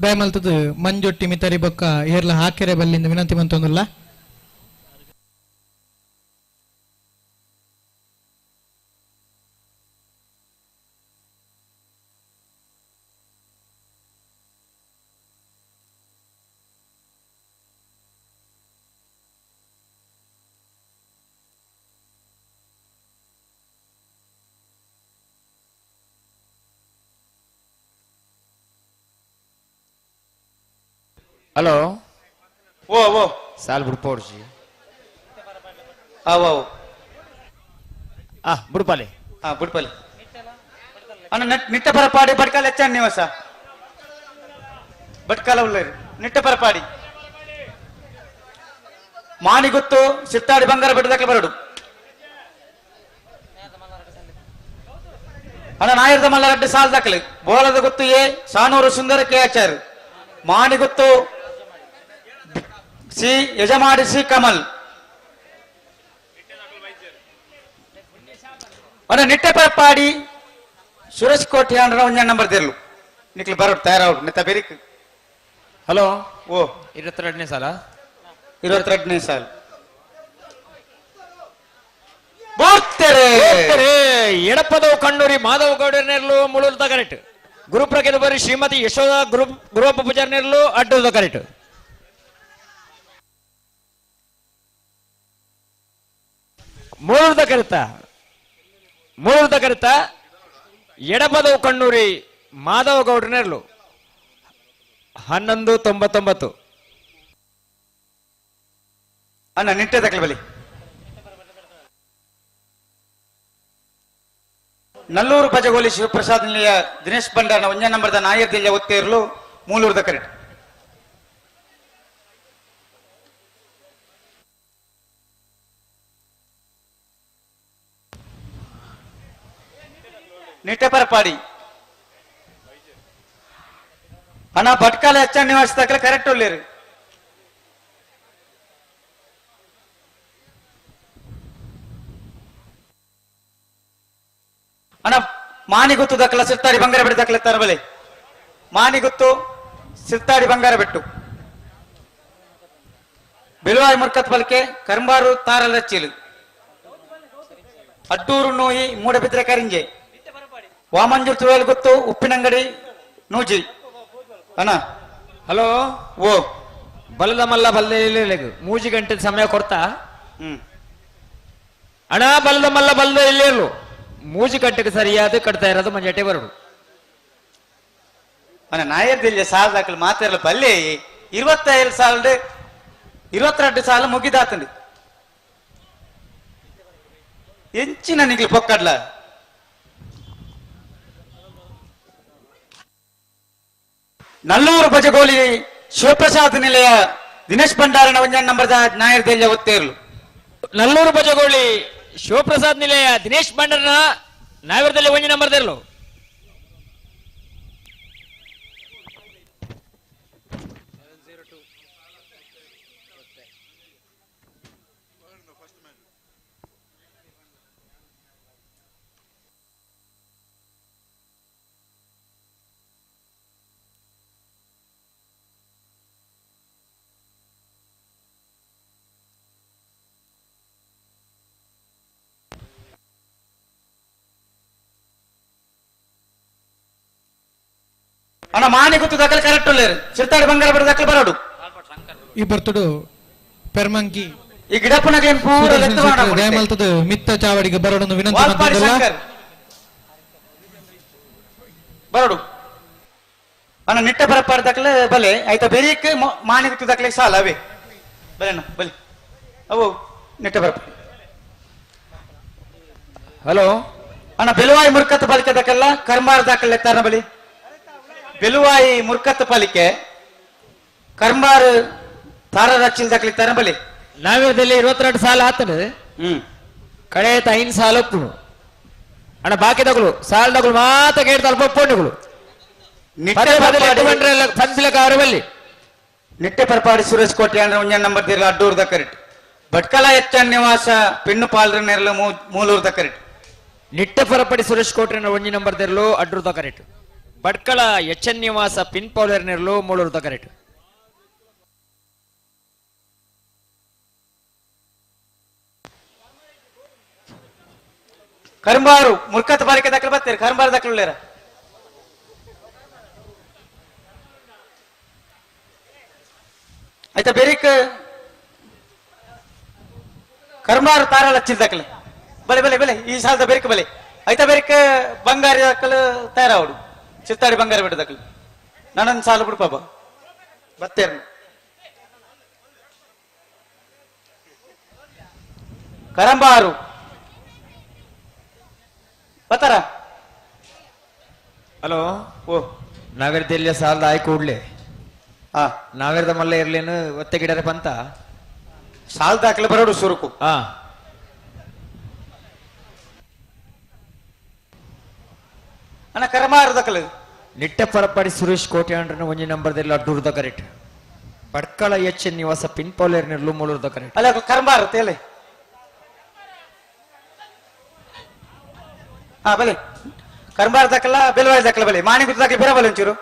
ದಯಮಲ್ತದ ಮಂಜೊಟ್ಟಿ ಮಿತರಿ ಬೊಕ್ಕ ಏರ್ಲ ಹಾಕೆರೆ ಬಲ್ಲಿಂದ ವಿನಂತಿ ಮಂತೊಂದುಲ್ಲ. ಹಲೋ ಓ ಓ ಸಾಲ್ ಬುಡ್ಪೋಡ್ಜಿ ಅವು ಆ ಬುಡ್ಪಾಲೆ ಹಾ ಬುಡ್ಪಾಲೆ ಅಣ್ಣ ನಿಟ್ಟ ಪರಪಾಡಿ ಬಟ್ಕಾಲ ಹೆಚ್ಚ ನಿವಾಸ ಬಟ್ಕಾಲ ಉಳ್ಳೇರಿ ನಿಟ್ಟ ಪರಪಾಡಿ ಮಾಣಿಗುತ್ತು ಸಿತ್ತಾಡಿ ಬಂಗಾರ ಬೆಟ್ಟದಕ್ಕೆ ಬರಡು ಅಣ್ಣ ನಾಯರ್ದ ಮಲ್ಲರಡ್ಡಿ ಸಾಲ್ ದಾಖಲೆ Boladaguttu A Sanoor Sundara K Achar Maniguttu C ಯಜಮಾಡಿ ಸಿ ಕಮಲ್ ಅಣ್ಣ ನಿಟ್ಟೆ ಪರಪಾಡಿ ಸುರೇಶ್ ಕೋಟಿ ಅಂದ್ರೆ ಒಂಜ ನಂಬರ್ ತಿರ್ಲು ನಿಕ್ಲು ಬರೋಡು ತಯಾರಾವ್ ನಿತ್ತ ಬೆರಿಕ್. ಹಲೋ ಓ 22ನೇ ಸಾಲ 22ನೇ ಸಾಲ ಬೋರ್ತೆರೆ ಎಡಪದವು ಕಣ್ಣೂರಿ ಮಾಧವ ಗೌಡರನೆರ್ಲು ಮುಳುರ್ದ ಕರೆಕ್ಟ್ ಗುರುಪ್ರಕೇತ ಬರಿ ಶ್ರೀಮತಿ ಯಶೋಧ ಗುರುವಪ್ಪ ಪೂಜಾರನೆರ್ಲು ಅಡ್ಡದ ಕರೆಕ್ಟ್. ಮೂರುದ ಕರೆತ ಮೂರುದ ಕರೆತ ಎಡಪದವು ಕಣ್ಣೂರಿ ಮಾಧವ ಗೌಡ್ರನೆರ್ಲು 11-99. ಅಣ್ಣ ನಿಟ್ಟೆ ತಕಲ್ ಬಲಿ. ನಲ್ಲೂರು ಪಜಗೋಲಿ ಶಿವಪ್ರಸಾದ್ ನಿಲಯ ದಿನೇಶ್ ಭಂಡಾರನ ಒಂಜ ನಂಬರ್ದ ನಾಯರ್ ದಿಲ್ಯ ಒತ್ತೇರ್ಲು ಮೂಲೂರ್ದ ಕರೆಕ್ಟ್. ನಿಟ್ಟೆ ಪರಪಾಡಿ ಅಣ್ಣ ಭಟ್ಕಾಲ ಎಚ್ಚ ನಿವಾಸ ದಾಖಲೆ ಕರೆಕ್ಟ್ ಒಳ್ಳೇರು. ಅಣ್ಣ ಮಾನಿಗುತ್ತು ದಾಖಲ ಸಿರ್ತಾಡಿ ಬಂಗಾರ ಬೆಟ್ಟು ದಾಖಲೆ ತರ ಬಲೆ. ಮಾನಿಗುತ್ತು ಸಿರ್ತಾಡಿ ಬಂಗಾರ ಬೆಟ್ಟು ಬಿಳುವಾಯಿ ಮುರ್ಕತ್ ಬಲ್ಕೆ ಕರಂಬಾರು ತಾರಲ ಚೀಲು ಅಡ್ಡೂರು ನೋಯಿ ಮೂಡಬಿದ್ರೆ ಕರಿಂಜೆ ವಾಮಂಜೂರ್ ತುವೇಲ್ ಗೊತ್ತು ಉಪ್ಪಿನಂಗಡಿ ನೂಜಿ. ಅಣ್ಣ ಹಲೋ ಓ ಬಲದ ಮಲ್ಲ ಬಲ್ದ ಮೂಜಿ ಗಂಟೆ ಸಮಯ ಕೊಡ್ತಾ. ಅಣ್ಣ ಬಲದ ಮಲ್ಲ ಬಲ್ದ ಇಲ್ಲೇಳು ಮೂಜಿ ಗಂಟೆಗೆ ಸರಿಯಾದ ಕಟ್ತಾ ಇರೋದು ಮಂಜಾಟೆ ಬರಡು. ಅಣ್ಣ ನಾಯರ್ದಿಲ್ಲ ಸಾಲ ದಾಖಲು ಮಾತಾಡಲು ಬಲ್ಲೆ 27 ಸಾಲ 22 ಸಾಲ ಮುಗಿದಾತಂడి ಎಂಚಿನ ನಿಗ್ಲು ಪೊಕ್ಕಡ್ಲ. ನಲ್ಲೂರು ಬಜಗೋಲಿ ಶಿವಪ್ರಸಾದ್ ನಿಲಯ ದಿನೇಶ್ ಭಂಡಾರನ ಒಂಜ ನಂಬರ್ದ ನಾಯರ್ ದೇಲ್ಯ ಒತ್ತೇರ್ಲು. ನಲ್ಲೂರು ಬಜಗೋಳಿ ಶಿವಪ್ರಸಾದ್ ನಿಲಯ ದಿನೇಶ್ ಭಂಡಾರನ ನಾಯರ್ದಲ್ಲಿ ಒಂಜಿ ನಂಬರ್ ದೇರ್ಲು. ಅಣ್ಣ ಮಾನಿ ಗೊತ್ತು ದಾಖಲೆ ಕರೆಕ್ಟ್ ಉಳ್ಳೇರು ಸಿರ್ತಾಡಿ ಬಂಗಾರ ಬಿಡ ದಾಖಲೆ ಬರೋಡು. ಈ ಬರ್ತಡು ಪೆರ್ಮಂಕಿ ಈ ಗಿಡಪ್ಪನ ಪೂರ ದಯಮಲ್ತದ ಮಿತ್ತ ಚಾವಡಿಗೆ ಬರೋಡನ್ನು ವಿನಂತಿ ಬರೋಡು. ಅಣ್ಣ ನಿಟ್ಟ ಬರಪಾರ ದಾಖಲೆ ಬಲೆ ಆಯ್ತಾ ಬೆರೀಕ್ ಮಾನಿ ಗೊತ್ತು ದಾಖಲೆ ಸಾಲ ಅವೇ ಬಲೆ ಅಣ್ಣ ಬಲೆ ಅವು ನಿಟ್ಟ ಬರಪ. ಹಲೋ ಅಣ್ಣ ಬೆಲುವಾಯಿ ಮುರ್ಕತ್ ಬಲಿಕೆ ದಾಖಲ್ಲ ಕರ್ಮಾರ್ ದಾಖಲೆ ತಾರನ ಬಲಿ. ಬೆಲುವಾಯಿ ಮುರ್ಕತ್ ಪಾಲಿಕೆ ಕರ್ಮಾರ್ ತಾರ ರಚಿಲ್ ದಾಖಲೆ ತಾರನ ಬಲಿ. ನಾವಿರದಲ್ಲಿ 22 ಸಾಲ ಆತನ ಕಡೆ 5 ಸಾಲ ಒಪ್ಪುನು ಅಣ್ಣ ಬಾಕಿ ತಗೊಳು ಸಾಲ ತಗೊಳು ಮಾತ ಕೇಳ್ತಾರ ಪೊಪ್ಪುಗಳು ನಿಟ್ಟೆ ಪರಪಾಡಿ ಸುರೇಶ್ ಕೋಟೆ ಅಂದ್ರೆ ಒಂಜ ನಂಬರ್ ದಿರ್ಲ ಅಡ್ಡೂರ್ದ ಕರೆಕ್ಟ್. ಭಟ್ಕಲ ಎಚ್ಚ ನಿವಾಸ ಪಿಣ್ಣು ಪಾಲ್ರ ನೆರಳು ಮೂಲೂರ್ದ ಕರೆಕ್ಟ್. ನಿಟ್ಟೆ ಪರಪಾಡಿ ಸುರೇಶ್ ಕೋಟೆ ಒಂಜಿ number ದಿರ್ಲು ಅಡ್ಡೂರ್ದ correct. Bhatkal H N ನಿವಾಸ ಪಿನ್ ಪೌಲರ್ ನೆರಳು ಮೂಲೂರ್ದ ಕರೆಕ್ಟ್. ಕರಂಬಾರು ಮುರ್ಕತ್ ಬಾರಿಕೆ ದಾಖಲೆ ಬರ್ತೀರಿ ಕರಂಬಾರು ದಾಖಲೆ. ಆಯ್ತಾ ಬೇರಿಕ್ ಕರ್ಮಾರು ತಾರ ಲಚ್ಚಿದ ದಾಖಲೆ ಬಲೆ ಬಲೆ ಬಲೆ ಈ ಸಾಲದ ಬೇರಿಕ್ ಬಲೆ ಆಯ್ತಾ ಬೇರಿಕ್ ಬಂಗಾರಿ ದಾಖಲೆ ತಯಾರಾವಡು ಚಿತ್ತಾಡಿ ಬಂಗಾರ ಬಿಟ್ಟು ದಾಖಲೆ ನನ್ನೊಂದು ಸಾಲ ಬಿಡು ಪಾಪ ಬತ್ತೇರ್. ಕರಂಬಾರು ಬತ್ತಾರ. ಹಲೋ ಓ ನಾಗರದೆಲ್ಲ ಸಾಲದ ಆಯ್ ಕೂಡ್ಲೆ ನಾವೇರ್ದ ಮಲ್ಲ ಇರ್ಲೇನು ಒತ್ತೆ ಗಿಡರೆ ಪಂತ ಸಾಲ ದಾಖಲೆ ಬರೋಡು ಸುರುಕು. ಅಣ್ಣ ಕರಮಾರು ದಾಖಲೆ ನಿಟ್ಟ ಪರಪಾಡಿ ಸುರೇಶ್ ಕೋಟೆ ಅಂಡ್ರನ ಒಂಜಿ ನಂಬರ್ದೆಲ್ಲ ಅಡ್ಡೂರ್ದ ಕರೆಕ್ಟ್. ಭಟ್ಕಳ ಎಚ್ ಎನ್ ನಿವಾಸ ಪಿನ್ ಪೌಲೇರ್ ನೆರಳು ಮೂಲೂರ್ದ ಕರೆಕ್ಟ್. ಅಲ್ಲ ಕರಂಬಾರು ತೇಲೆ ಹಾ ಬಲೆ ಕರಂಬಾರು ದಾಖಲ ಬೆಲವಾಯಿ ದಾಖಲೆ ಬಲೆ ಮಾಣಿ ಗುತ್ತು ದಾಖಲೆ ಬರಬಲ್ಲ ಒಂಚೂರು.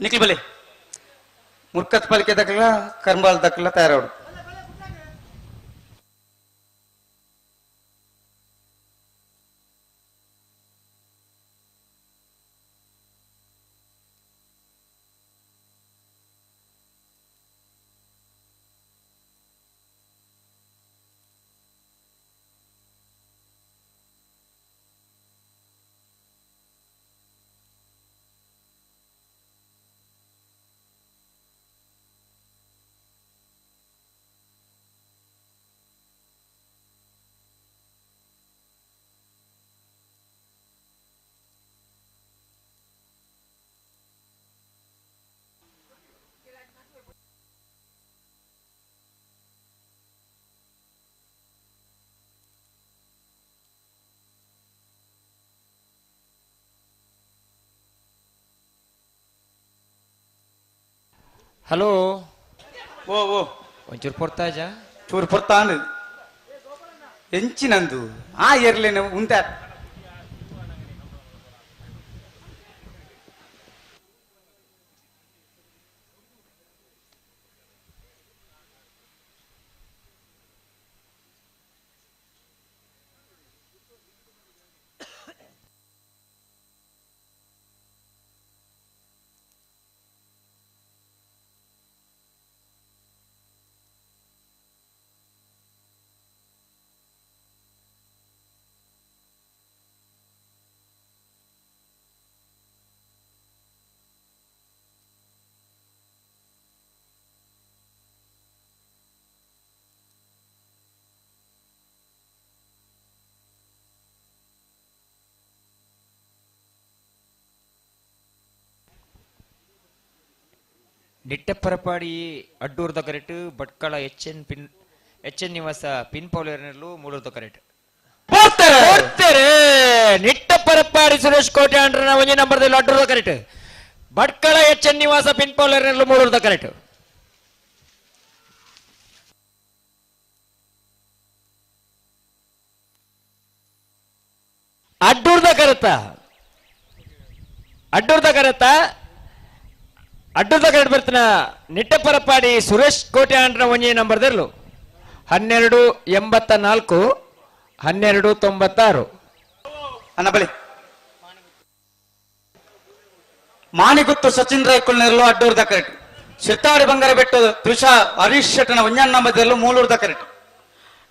ನಿಕ್ಲಿ ಬಲೆ ಮುರ್ಕತ್ ಪಲಿಕೆ ದಕ್ಕಲ ಕರ್ಂಬಾಲ್ ದಕ್ಕಲ ತಯಾರಾಡು. ಹಲೋ ಓ ಓ ಒಂಚೂರು ಪೊರ್ತಾಜ ಚೂರು ಪೊರ್ತಾನು ಎಂಚಿನಂದು ಆ ಏರ್ಲೇನೆ ಉಂಟ. ನಿಟ್ಟೆಪ್ಪರಪಾಡಿ ಅಡ್ಡೂರ್ದ correct Bhatkal H N pin H N ನಿವಾಸ ಪಿನ್ ಪೌಲೇರ್ನಲ್ಲೂ ಮೂಡೂರ್ದ ಕರೆಕ್ಟ್. ಹೋಗ್ತಾರೆ ನಿಟ್ಟಪರಪಾಡಿ ಸುರೇಶ್ ಕೋಟೆ ಅಂಡ್ರನ ಒಂಜಿ ನಂಬರ್ದಲ್ಲಿ ಅಡ್ಡೂರ್ದ ಕರೆಕ್ಟ್ ಭಟ್ಕಳ ಎಚ್ ಎನ್ ನಿವಾಸ ಪಿನ್ ಪೌಲೇರ್ನಲ್ಲೂ ಮೂಡೂರ್ದ ಕರೆಕ್ಟ್. ಅಡ್ಡೂರ್ದ ಕರೆತ ಅಡ್ಡೂರ್ದ ಕರೆತ ಅಡ್ಡದ ಕರೆಕ್ಟ್ ಬರ್ತಾನ ನಿಟ್ಟಪರಪಾಡಿ ಸುರೇಶ್ ಕೋಟೆ ಅಂಡ್ರ ಒಂಜಿ ನಂಬರ್ ದರ್ಲು 12 84 12 96. ಅಣ್ಣ ಬಳಿ ಮಾಣಿಗುತ್ತು ಸಚಿನ್ ರೈಕುಲ್ ನೆರಳು ಅಡ್ಡೂರ್ದ ಕರೆಕ್ಟ್. ಸಿರ್ತಾಡಿ ಬಂಗಾರ ಬೆಟ್ಟು ತ್ರಿಷಾ ಹರೀಶ್ ಶೆಟ್ಟನ ಒಂಜಾನ್ ನಂಬರ್ ದರ್ಲು ಮೂಲೂರ್ದ ಕರೆಕ್ಟ್.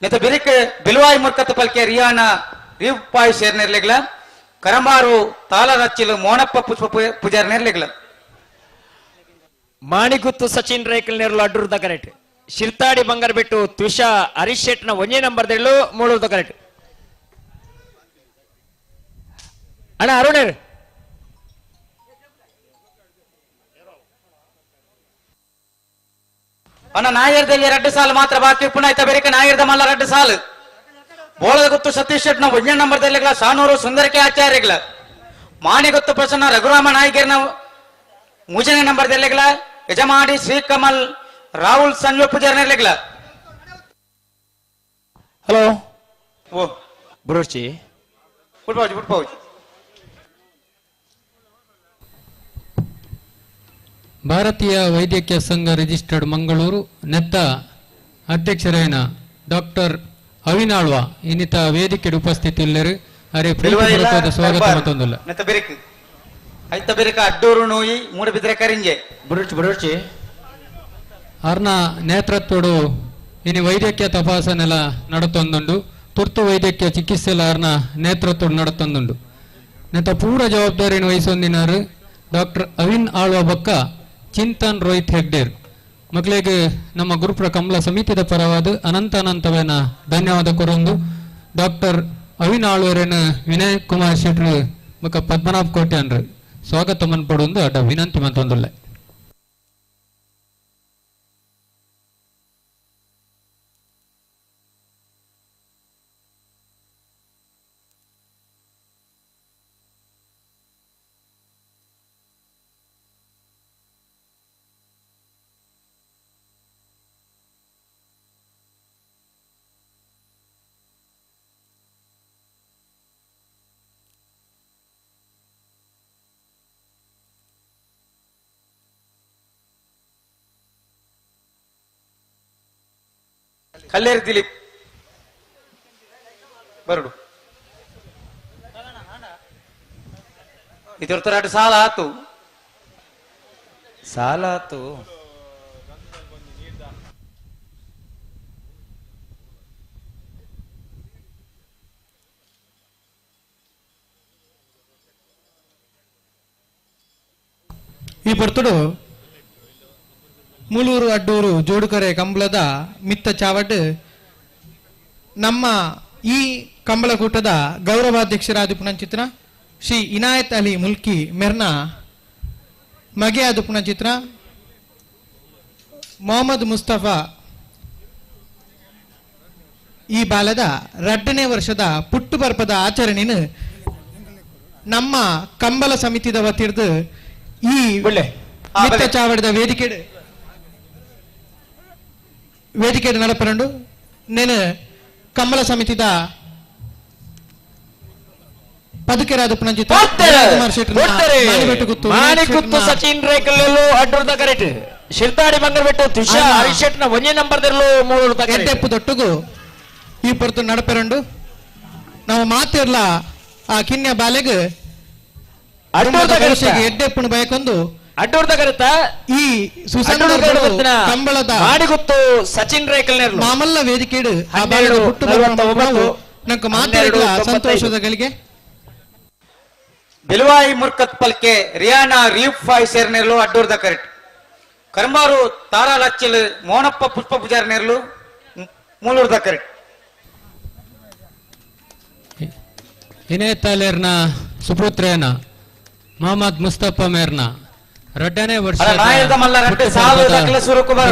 ನೆತ ಬಿರಿಕೆ ಬಿಲ್ವಾಯಿ ಮುರ್ಕತ್ತ ಪಲ್ಕೆ ರಿಯಾನ ರೀಪಾಯ್ ಶೇರ್ ನೆರ್ಲಿಗ್ಲ ಕರಂಬಾರು ತಾಲರಚ್ಚಿಲು ಮೋನಪ್ಪ ಪುಷ್ಪ ಪೂಜಾರಿ ನೆರ್ಲಿಗ್ಲ. ಮಾಣಿಗುತ್ತು ಸಚಿನ್ ರೈಕಲ್ ನೆರಳು ಅಡ್ಡೂರ್ದ ಕರೆಕ್ಟ್. ಶಿರ್ತಾಡಿ ಬಂಗಾರ ಬಿಟ್ಟು ತ್ವಿಷಾ ಹರೀಶ್ ಶೆಟ್ನ ಒಂದೇ ನಂಬರ್ ದೆಳ್ಳು ಮೂಳೂರ್ದ ಕರೆಕ್ಟ್. ಅಣ್ಣ ಅರುಣ್ ಅಣ್ಣ ನಾಯರ್ದಲ್ಲಿ 2 ಸಾಲು ಮಾತ್ರ ಬಾಕಿ ಪುನಃ ಬೇರೆ ನಾಯರ್ದ ಮಲ್ಲ 2 ಸಾಲು. ಬೋಳದ ಗುತ್ತು ಸತೀಶ್ ಶೆಟ್ನ ಒಂದೇ ನಂಬರ್ ದೆಳ್ಳಿಗಳ ಸಾನೂರು ಸುಂದರಕೆ ಆಚಾರ್ಯಗಳ ಮಾಣಿಗುತ್ತು ಪ್ರಸನ್ನ ರಘುರಾಮ ನಾಯಕರ್ನ ಮೂಜನೇ ನಂಬರ್ ದೆಳ್ಳಿಗಳ ಯಜಮಾಡಿ ಶ್ರೀಕಮಲ್ ರಾಹುಲ್ ಸಂಜು ಪೂಜಾರಿ ನೆರ್ಲಿಗ್ಲ. ಹಲೋ ಓ ಬುರುಚಿ ಪುಟ್ಪಾವಜಿ ಪುಟ್ಪಾವಜಿ. ಭಾರತೀಯ ವೈದ್ಯಕೀಯ ಸಂಘ ರಿಜಿಸ್ಟರ್ಡ್ ಮಂಗಳೂರು ನೆತ್ತ ಅಧ್ಯಕ್ಷರೇನ ಡಾಕ್ಟರ್ ಅವಿನಾಳ್ವ ಇನ್ನಿತ ವೇದಿಕೆ ಉಪಸ್ಥಿತಿ ಇಲ್ಲರು ಅರೆ ಪ್ರೀತಿಪೂರ್ವಕವಾದ ಸ್ವಾಗತ ಮತ್ತೊಂದಿಲ್ಲ. ನೆತ್ತ ಬೆರಿಕ್ ಐತ ಬೆರಿಕ ಅಡ್ಡೂರು ನೋಯಿ ಮೂಡಬಿದ್ರೆ ಕರಿಂಜೆ ಬುರುಚಿ ಬುರುಚಿ ಅರ್ನ ನೇತೃತ್ವಡು ಇನಿ ವೈದ್ಯಕೀಯ ತಪಾಸಣೆಲ ನಡತೊಂದುಂಡು ತುರ್ತು ವೈದ್ಯಕೀಯ ಚಿಕಿತ್ಸೆಲ ಅರ್ನ ನೇತೃತ್ವಡು ನಡತೊಂದುಂಡು. ನೆತ್ತ ಪೂರ ಜವಾಬ್ದಾರಿಯನ್ನು ವಹಿಸೊಂದಿನಾರು ಡಾಕ್ಟರ್ ಅವಿನ್ ಆಳ್ವ ಬೊಕ್ಕ ಚಿಂತನ್ ರೋಹಿತ್ ಹೆಗ್ಡೇರ್. ಮಕ್ಕಳಿಗೆ ನಮ್ಮ ಗುರುಪ್ರ ಕಮಲ ಸಮಿತಿದ ಪರವಾದ ಅನಂತ ಅನಂತವೇನ ಧನ್ಯವಾದ ಕೊರೊಂದು ಡಾಕ್ಟರ್ ಅವಿನ್ ಆಳ್ವರೇನ ವಿನಯ್ ಕುಮಾರ್ ಶೆಟ್ರು ಬೊಕ್ಕ ಪದ್ಮನಾಭ್ ಕೋಟ್ಯಾನ್ರು ಸ್ವಾಗತ ಮನ್ಪಡೊಂದು ಅಡ್ಡ ವಿನಂತಿ ಮತ್ತೊಂದುಲ್ಲೆ. Kalleri Dilip ಬರಡು ಇದ್ರ ಸಾಲ ಆತು ಸಾಲ ಆತು. ಈ ಪೊರ್ತುಡು ಮೂಳೂರು ಅಡ್ಡೂರು ಜೋಡುಕರೆ ಕಂಬಳದ ಮಿತ್ತ ಚಾವಡ್ ನಮ್ಮ ಈ ಕಂಬಳಕೂಟದ ಗೌರವಾಧ್ಯಕ್ಷರಾದ ಪುಣಂಚಿತ್ರ ಶ್ರೀ ಇನಾಯತ್ ಅಲಿ ಮುಲ್ಕಿ ಮೆರ್ನ ಮಗೆಯಾದ ಪುಣಚಿತ್ರ ಮೊಹಮ್ಮದ್ ಮುಸ್ತಫಾ ಈ ಬಾಲದ 2ನೇ ವರ್ಷದ ಪುಟ್ಟು ಪರ್ಪದ ಆಚರಣೆಯನ್ನು ನಮ್ಮ ಕಂಬಳ ಸಮಿತಿದ ವತಿರ್ದು ಈ ಮಿತ್ತ ಚಾವಡಿದ ವೇದಿಕೆ ವೇದಿಕೆ ನಡಪರಂಡು ನೇನು ಕಂಬಳ ಸಮಿತಿದ ಪದುಕೆರಾದ ಪುಣಂಜಿತ ಮಾಣಿಗುತ್ತು ಸಚಿನ್ ರೇಕಲ್ಲು ಅಡ್ಡೂರ್ದ ಕರೆಕ್ಟ್ ಶಿರ್ತಾಡಿ ಬಂಗರ್ಬೆಟ್ಟು ತುಷಾರ್ ಹರಿಶೆಟ್ನ ಒಂದೇ ನಂಬರ್ ದರ್ಲು ಮೂರು ಎಡ್ಡೆಪ್ಪು ದೊಟ್ಟುಗು ಈ ಪೊರ್ತು ನಡಪರಂಡು ನಾವು ಮಾತಿರ್ಲ ಆ ಕಿನ್ಯ ಬಾಲೆಗ್ ಎಡ್ಡೆಪ್ಪುನ ಬಯಕೊಂದು ಅಡ್ಡೂರ್ದ ಕರೆತ ಈ ಸುಸಂದರ್ಭದ ಕಂಬಳದ ಮಾಣಿಗುತ್ತು ಸಚಿನ್ ರೇಕಲ್ ಮಾಮಲ್ಲ ವೇದಿಕೆಡು ಆ ಬಾಲೆದ ಹುಟ್ಟು ನಂಗೆ ಮಾತಿರ್ಲ ಸಂತೋಷದ ಗಳಿಗೆ. ಬಿಲುವಾಯಿ ಮುರ್ಕತ್ ಪಲ್ಕೆ ರಿಯಾನಾ ರೀಫ್ ಫಾಯ್ ಸೇರ್ನೇರ್ಲು ಅಡ್ಡೂರ್ದ ಕರೆಕ್ಟ್ ಕರ್ಮಾರು ತಾರಾ ಲಚ್ಚಿಲ್ ಮೋನಪ್ಪ ಪುಷ್ಪ ಪೂಜಾರಿ ನೇರ್ಲು ಮೂಲೂರ್ದ ಕರೆಕ್ಟ್. ಇನೇತಾಲೇರ್ನ ಸುಪುತ್ರೇನ ಮೊಹಮ್ಮದ್ ಮುಸ್ತಫಾ ಮೇರ್ನ 2ನೇ ವರ್ಷ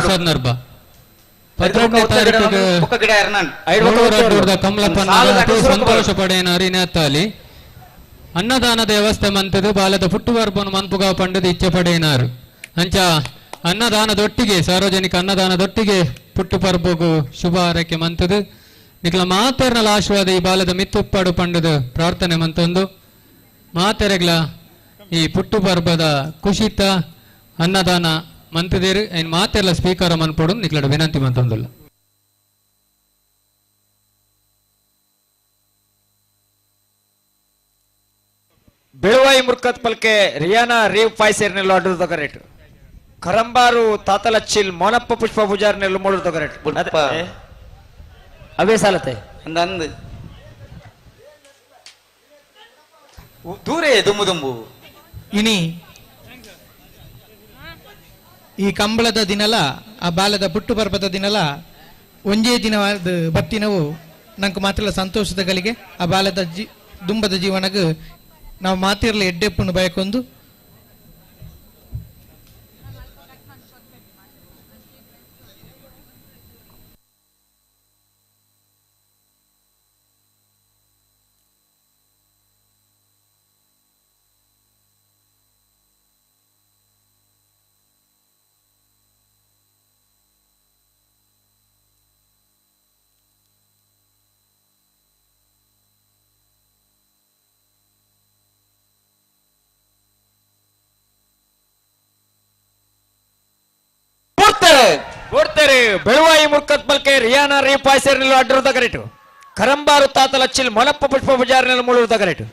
ಸಂದರ್ಭ 12ನೇ ತಾರೀಕಿಗೆ ಕಮಲಪ್ಪನ ಸಂತೋಷ ಪಡೆಯನ ಇನೇತಾಲಿ ಅನ್ನದಾನದ ವ್ಯವಸ್ಥೆ ಮಂತದು ಬಾಲದ ಪುಟ್ಟುವರ್ಬನು ಮನ್ಪುಗ ಪಂಡದ ಇಚ್ಛೆ ಪಡೆಯಿನಾರು. ಅಂಚ ಅನ್ನದಾನದೊಟ್ಟಿಗೆ ಸಾರ್ವಜನಿಕ ಅನ್ನದಾನದೊಟ್ಟಿಗೆ ಪುಟ್ಟು ಪರ್ಬಗು ಶುಭ ಹಾರೈಕೆ ಮಂತದು ನಿಕ್ಲ ಮಾತೆರ್ನಲ ಆಶೀರ್ವಾದ ಈ ಬಾಲದ ಮಿತ್ತುಪ್ಪಾಡು ಪಂಡದ ಪ್ರಾರ್ಥನೆ ಮಂತೊಂದು ಮಾತೆರೆಗ್ಲ ಈ ಪುಟ್ಟು ಪರ್ಬದ ಕುಶಿತ ಅನ್ನದಾನ ಮಂತದೇರು ಐನ್ ಮಾತೆರ್ಲ ಸ್ಪೀಕರ್ ಮನ್ಪೊಡು ನಿಕ್ಲಡ ವಿನಂತಿ ಮಂತೊಂದುಲ್ಲ. ಬೆಳುವಾಯಿ ಮುರ್ಕತ್ ಪಲ್ಕೆ ರಿಯಾನಾ ರೀವ್ ಫಾಯ್ಸೇರ್ನೆಲ್ಲ ಅಡ್ಡೂರ್ದ ಕರೆಕ್ಟ್ ಕರಂಬಾರು ತಾತಲಚ್ಚಿಲ್ ಮೋನಪ್ಪ ಪುಷ್ಪ ಪೂಜಾರ್ನೆಲ್ಲ ಮೂಳೂರ್ದ ಕರೆಕ್ಟ್ ಅವೇ ಸಾಲತೆ ಅಂದ ದೂರೇ ದುಂಬು ದುಂಬು. ಇನಿ ಈ ಕಂಬಳದ ದಿನಲ ಆ ಬಾಲದ ಪುಟ್ಟು ಪರ್ಬದ ದಿನಲ ಒಂಜೇ ದಿನವಾದ ಬತ್ತಿನವು ನಂಗೆ ಮಾತ್ರ ಸಂತೋಷದ ಗಳಿಗೆ ಆ ಬಾಲದ ದುಂಬದ ಜೀವನಗ ನಾವು ಮಾತಿರ್ಲಿ ಎಡ್ಡೆಪ್ಪುನು ಬಯಕೊಂದು Beluvai ಮುರ್ಕತ್ bulk Rihanna ರೀಪಾಯ್ಸೇರ್ನೆಲ್ಲ ಅಡ್ಡೂರ್ದ correct Karambaru ತಾತಲಚ್ಚಿಲ್ ಮೊನಪ್ಪ ಪುಷ್ಪ ಪೂಜಾರ್ನೆಲ್ಲ ಮೂಳೂರ್ದ ಕರೆಕ್ಟ್.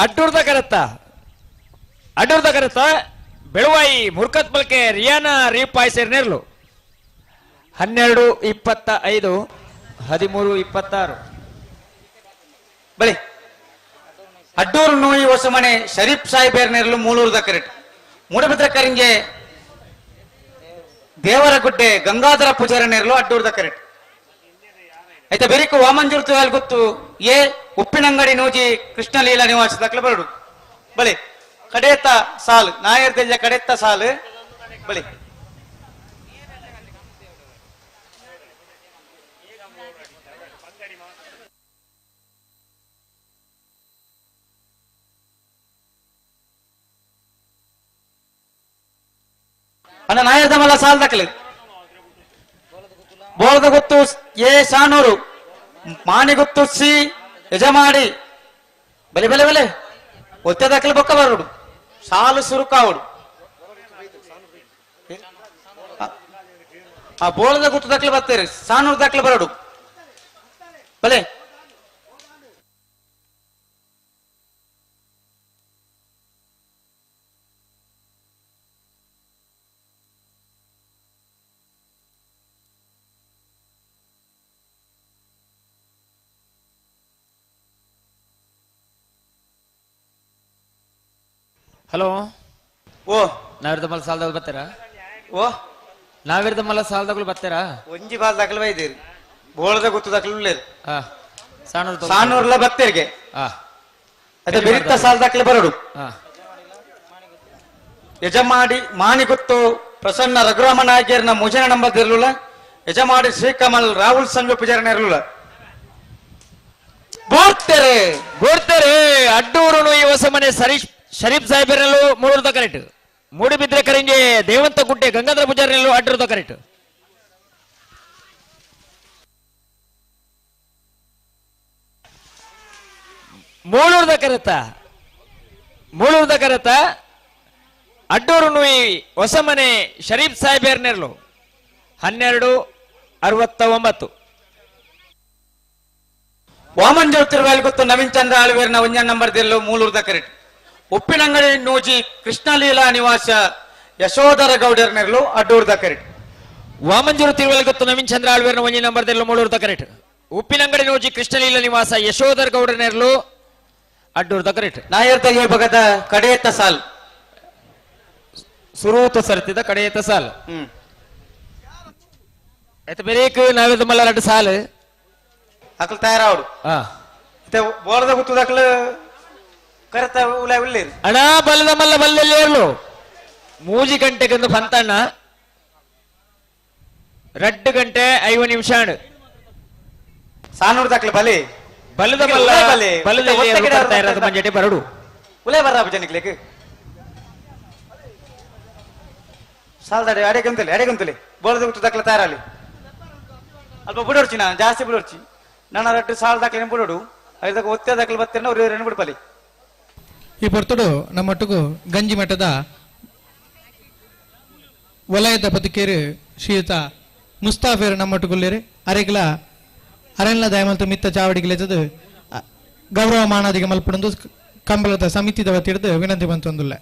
ಅಡ್ಡೂರ್ದ ಕರೆತ್ತ ಅಡ್ಡೂರ್ದ ಕರೆತ್ತ ಬೆಳುವಾಯಿ ಮುರ್ಕತ್ ಬಲ್ಕೆ ರಿಯಾನಾ ರೀಪಾಯ್ಸೇರ್ನೆರ್ಲು 12 25 13 26 ಬಳಿ ಅಡ್ಡೂರು ನೂಯಿ ಹೊಸಮನೆ ಶರೀಫ್ ಸಾಹೇಬೇರ್ನೇರ್ಲು ಮೂಳೂರ್ದ ಕರೆಕ್ಟ್ ಮೂಡಬಿದ್ರ ಕರಿಂಜೆ ದೇವರಗುಡ್ಡೆ ಗಂಗಾಧರ ಪೂಜಾರನೇರ್ಲು ಅಡ್ಡೂರ್ದ ಕರೆಕ್ಟ್ ಆಯ್ತಾ ಬೆರಿಕು ವಾಮಂಜೂರ್ ತುವಾಲ್ ಗೊತ್ತು ಎ ಉಪ್ಪಿನಂಗಡಿ ನೂಜಿ ಕೃಷ್ಣಲೀಲಾ ನಿವಾಸ ದಾಖಲೆ ಬರಡು ಬಳಿ ಕಡೆತ್ತ ಸಾಲು ನಾಯರ್ ದೆಲ್ಜ ಕಡೆತ್ತ ಸಾಲು ಬಳಿ ಅಣ್ಣ ನಾಯರ್ದ ಮಲ್ಲ ಸಾಲ್ ದಾಖಲೆ ಬೋಳದ ಗೊತ್ತು ಎ ಶಾನೂರು ಮಾಣಿಗುತ್ತು ಸಿ ಯಜಮಾಡಿ ಬಲೆ ಬಲೆ ಬಲೆ ಒತ್ತೆ ದಾಖಲೆ ಬೊಕ್ಕ ಬರೋಡು ಸಾಲು ಸುರುಕಾವಡು. ಆ ಬೋಳದ ಗುತ್ತು ದಾಖಲೆ ಬರ್ತಾರೆ ಸಾನೂರು ದಾಖಲೆ ಬರೋಡು ಬಲೆ ಹಲೋ ಓ ನಾವಿರ್ದ ಮಲ್ಲ ಸಾಲದಾಗ ಬರ್ತಾರಾ ಓ ನಾವಿರ್ದ ಮಲ್ಲ ಸಾಲದಾಗಲು ಬರ್ತಾರಾ ಒಂಜಿ ಬಾಲ್ ದಾಖಲೆ ಬೈದಿರಿ ಬೋಳದ ಗುತ್ತು ದಾಖಲೆ ಉಳ್ಳೇರು ಸಾನೂರು ಸಾನೂರ್ಲ ಭಕ್ತರಿಗೆ ಅದೇ ಬೆರಿತ ಸಾಲ ದಾಖಲೆ ಬರೋಡು ಯಜಮಾಡಿ ಮಾಣಿಗುತ್ತು ಪ್ರಸನ್ನ ರಘುರಾಮ ನಾಯಕರ್ನ ಮುಜನ ನಂಬರ್ ಇರಲಿಲ್ಲ ಯಜಮಾಡಿ ಶ್ರೀಕಮಲ್ ರಾಹುಲ್ ಸಂಘ ಪೂಜಾರನ ಇರಲಿಲ್ಲ ಬೋರ್ತೆರೆ ಬೋರ್ತೆರೆ ಅಡ್ಡೂರುನು ಈ ಹೊಸ ಮನೆ ಸರೀಶ್ ಶರೀಫ್ ಸಾಹೇಬರಲ್ಲೂ ಮೂರೂರ್ದ ಕರೆಕ್ಟ್ ಮೂಡಿಬಿದ್ರೆ ಕರಿಂಜೆ ದೇವಂತ ಗುಡ್ಡೆ ಗಂಗಾಧರ ಪೂಜಾರಿನಲ್ಲೂ ಅಡ್ಡೂರ್ದ ಕರೆಕ್ಟ್ ಮೂಳೂರ್ದ ಕರೆತ ಮೂಳೂರ್ದ ಕರೆತ ಅಡ್ಡೂರು ನುಯಿ ಹೊಸಮನೆ ಶರೀಫ್ ಸಾಹೇಬರ್ನೆರ್ಲು 12:69. ವಾಮನ್ ಜ್ಯೋತಿರ್ವಾಲ್ ಗೊತ್ತು ನವೀನ್ ಚಂದ್ರ ಆಳ್ವೇರ್ನ ಒಂಜನ್ ನಂಬರ್ ದಿಲ್ಲು ಮೂಳೂರ್ದ ಕರೆಕ್ಟ್ ಉಪ್ಪಿನಂಗಡಿ ನೂಜಿ ಕೃಷ್ಣಲೀಲಾ ನಿವಾಸ ಯಶೋಧರ ಗೌಡರ್ನೆರ್ಲು ಅಡ್ಡೂರ್ದ ಕರೆಕ್ಟ್ ವಾಮಂಜೂರು ತಿರುವಲ್ ಗೊತ್ತು ನವೀನ್ ಚಂದ್ರ ಆಳ್ವೇರ್ನ ಒಂಜಿ ನಂಬರ್ ದಿಲ್ಲು ಮೂಳೂರ್ದ ಕರೆಕ್ಟ್ ಉಪ್ಪಿನಂಗಡಿ ನೂಜಿ ಕೃಷ್ಣಲೀಲಾ ನಿವಾಸ ಯಶೋಧರ ಗೌಡರ್ನೆರ್ಲು ಅಡ್ಡೂರ್ದ ಕರೆಕ್ಟ್ ನಾಯರ್ದ ಬಗದ ಕಡೆಯತ್ತ ಸಾಲ್ ಸುರೂತ ಸರ್ತಿದ ಕಡೆಯತ್ತ ಸಾಲ್ ಆಯ್ತು ಬೇರೇಕ್ ನಾವಿದ ಮಲ್ಲ ಎರಡು ಸಾಲ್ ಅಕಲ್ ತಯಾರಾವಡು ಬೋರದ ಗುತ್ತದಕ್ಲು ಕರೆತ ಉಲ ಉಳ್ಳೇರು ಅಣ್ಣ ಬಲ್ಲದ ಮಲ್ಲ ಬಲ್ಲಲ್ಲಿ ಏರ್ಲು ಮೂಜಿ ಗಂಟೆಗೊಂದು ಪಂತಣ್ಣ 2 ಗಂಟೆ 5 ನಿಮಿಷ ಸಾನೂರು ದಾಖಲೆ ಬಲೆ ಬಲ್ಲದ ಮಲ್ಲ ಬಲ್ಲದಲ್ಲಿ ತಯಾರಾದ ಮಂಜಟೆ ಬರಡು ಉಲೇ ಬರ್ರ ಜನಕ್ಲೇಕ್ ಸಾಲ್ದಾಡೆ ಅಡೆಗಂತಲೆ ಅಡೆಗಂತಲೆ ಬೋರದ ಗುತ್ತು ದಾಖಲೆ ತಯಾರಾಲಿ ಅಲ್ಪ ಬಿಡೋರ್ಚಿ ನಾನು ಜಾಸ್ತಿ ಬಿಡೋರ್ಚಿ ನನ್ನ ರಟ್ಟು ಸಾಲ ದಾಖಲೆ ಬಿಡೋಡು ಐದಕ್ಕೆ ಒತ್ತೆ ದಾಖಲೆ ಬತ್ತೇನೆ ಅವ್ರು ಎರಡು ಬಿಡ್ಪಲಿ. ಈ ಪೊರ್ತುಡು ನಮ್ಮೊಟ್ಟುಗು ಗಂಜಿ ಮಠದ ವಲಯದ ಬದುಕೇರು ಶ್ರೀಯುತ ಮುಸ್ತಾಫೇರು ನಮ್ಮೊಟ್ಟುಗುಲ್ಲೇರು ಅರೆಗ್ಲ ಅರೆಲ್ಲ ದಯಮಲ್ತು ಮಿತ್ತ ಚಾವಡಿಗಿಲೆತ್ತದು ಗೌರವ ಮಾನಾದಿಗೆ ಮಲ್ಪಡೊಂದು ಕಂಬಳದ ಸಮಿತಿದ ವತಿಡ್ದು ವಿನಂತಿ ಬಂತೊಂದುಲ್ಲ.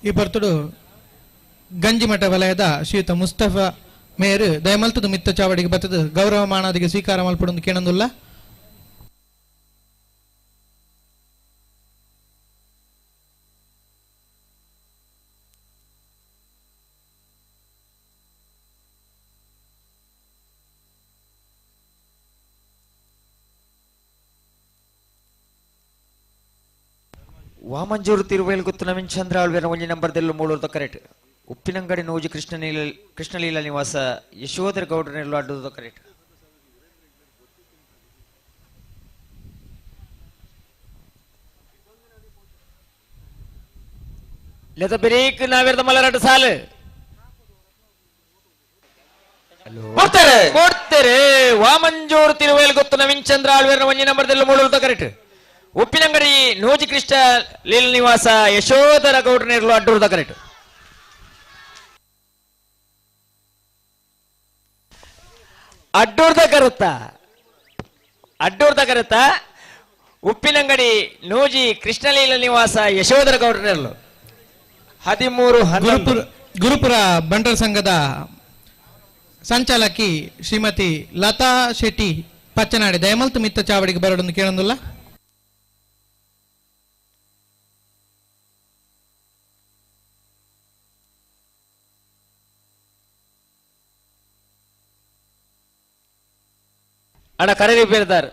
ಈ ಪರ್ತುಡು ಗಂಜಿಮಠ ವಲಯದ ಶ್ರೀಯುತ ಮುಸ್ತಫಾ ಮೇರು ದಯಮಲ್ತದ ಮಿತ್ತ ಚಾವಡಿಗೆ ಬತ್ತದ ಗೌರವ ಮಾನಾದಿಗೆ ಸ್ವೀಕಾರ ಮಲ್ಪಡೊಂದು ಕೇಣಂದುಲ್ಲ. ವಾಮಂಜೂರು ತಿರುವೇಲ್ ಗೊತ್ತು ನವೀನ್ ಚಂದ್ರ ಆಳ್ವೇರ ಒಂಜಿ ನಂಬರ್ ದೆಲ್ಲು ಮೂಳೂರ್ದ ಕರೆಕ್ಟ್ ಉಪ್ಪಿನಂಗಡಿ ನೂಜಿ ಕೃಷ್ಣಲೀಲಾ ನಿವಾಸ ಯಶೋಧರ ಗೌಡನೆಲ್ಲು ಅಡ್ಡದ ಕರೆಕ್ಟ್ ಲೆತ ಬೆರೀಕ್ ನಾವೇರ್ದ ಮಲ್ಲರಡ್ಡು ಸಾಲು ಕೊಡ್ತಾರೆ ಕೊಡ್ತಾರೆ ವಾಮಂಜೂರು ತಿರುವೇಲ್ ಗೊತ್ತು ನವೀನ್ ಚಂದ್ರ ಆಳ್ವೇರ್ನ ಒಂಜಿ ನಂಬರ್ ದೆಲ್ಲು ಮೂಳೂರ್ದ ಕರೆಕ್ಟ್ ಉಪ್ಪಿನಂಗಡಿ ನೂಜಿ ಕೃಷ್ಣ ಲೀಲ ನಿವಾಸ ಯಶೋಧರ ಗೌಡನೇರ್ಲು ಅಡ್ಡೂರ್ದ ಕರೆಕ್ಟ್ ಅಡ್ಡೂರ್ದ ಕರುತ್ತ ಅಡ್ಡೂರ್ದ ಕರುತ್ತ ಉಪ್ಪಿನಂಗಡಿ ನೂಜಿ ಕೃಷ್ಣಲೀಲ ನಿವಾಸ ಯಶೋಧರ ಗೌಡನೇರ್ಲು 13 ಗುರುಪುರ ಬಂಟರ ಸಂಘದ ಸಂಚಾಲಕಿ ಶ್ರೀಮತಿ ಲತಾ ಶೆಟ್ಟಿ ಪಚ್ಚನಾಡಿ ದಯಮಲ್ತು ಮಿತ್ತ ಚಾವಡಿಗೆ ಬರಡೊಂದು ಕೇಳೊಂದುಲ್ಲ. ಅಣ್ಣ ಕರೆದಿ ಬೇರ್ದಾರ್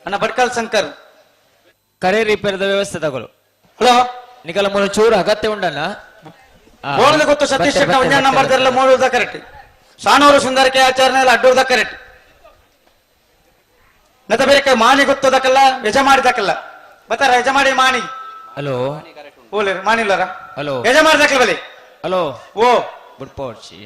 ಅಣ್ಣ ಭಟ್ಕಲ್ ಶಂಕರ್ ಕರೆ ರಿಪೇರ್ದ ವ್ಯವಸ್ಥೆ ತಗೊಳ್ಳು. ಹಲೋ ನಿಕಲ ಮೂಲ ಚೂರು ಅಗತ್ಯ ಉಂಡಣ್ಣ. ಬೋಳದ ಗೊತ್ತು ಸತೀಶ್ ಶೆಟ್ಟಿ ಒಂಜೇ ನಂಬರ್ ದೆಲ್ಲ ಮೂಡುದ ಕರೆಕ್ಟ್. ಸಾನೂರು ಸುಂದರಕ್ಕೆ ಆಚಾರ್ಯನೆಲ್ಲ ಅಡ್ಡೂರ್ದ ಕರೆಕ್ಟ್. ನತ ಬೇರೆ ಮಾನಿ ಗೊತ್ತದಕ್ಕಲ್ಲ ಯಜಮಾಡಿದಕ್ಕಲ್ಲ ಬತ್ತಾರ ಯಜಮಾಡಿ ಮಾನಿ. ಹಲೋ ಓಲೇರು ಮಾನಿಲ್ಲರ. ಹಲೋ ಯಜಮಾಡಿದಕ್ಕಲ್ಲ ಬಲಿ. ಹಲೋ ಓ ಗುಡ್ ಪೋರ್ಚಿ.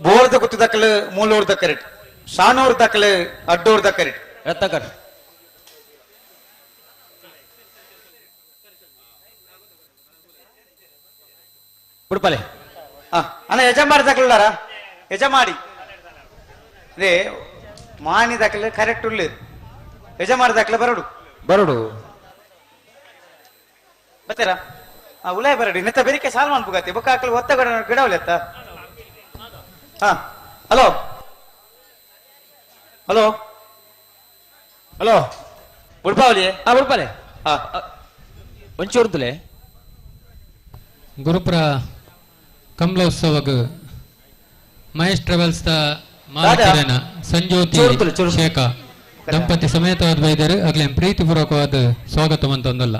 ಬೋರ್ದ ಗುತ್ತದಕ್ಕಲು ಮೂಲೂರ್ದ ಕರೆಕ್ಟ್, ಸಾನೂರ್ ದಕ್ಕಲು ಅಡ್ಡೂರ್ದ ಕರೆಕ್ಟ್. ರತ್ನಾಕರ್ ಉಡುಪಲೆ. ಅಣ್ಣ ಯಜಮಾಡಿ ದಕ್ಕಲಾರ ಯಜಮಾಡಿ ಅದೇ ಮಾನಿ ದಕ್ಕಲು ಕರೆಕ್ಟ್ ಉಳ್ಳೇರು ಯಜಮಾಡಿ ದಕ್ಕಲು ಬರಡು ಬರಡು ಬತ್ತೀರಾ? ಉಲಾಯ್ ಬರಡಿ ನೆತ್ತ ಬೆರಿಕೆ ಸಾಲ್ ಮನ್ಪುಗತ್ತೆ ಬೊಕ್ಕ ಹಾಕಲು ಒತ್ತ ಗಿಡವಲೆತ್ತ. ಹಾ ಹಲೋ ಹಲೋ ಹಲೋ ಉಡುಪಾವಲಿ. ಹಾ ಉಡುಪಾಲೆ. ಹಾ ಒಂಚೂರುತ್ತಲೇ ಗುರುಪುರ ಕಮಲೋತ್ಸವಗ್ ಮಹೇಶ್ ಟ್ರಾವೆಲ್ಸ್ ದ ಮಾಲೀಕರೇನ ಸಂಜ್ಯೋತಿ ಶೇಖ ದಂಪತಿ ಸಮೇತವಾದ ಬೈದರು ಅಗ್ಲೇನ್ ಪ್ರೀತಿಪೂರ್ವಕವಾದ ಸ್ವಾಗತ ಅಂತಂದಲ್ಲ.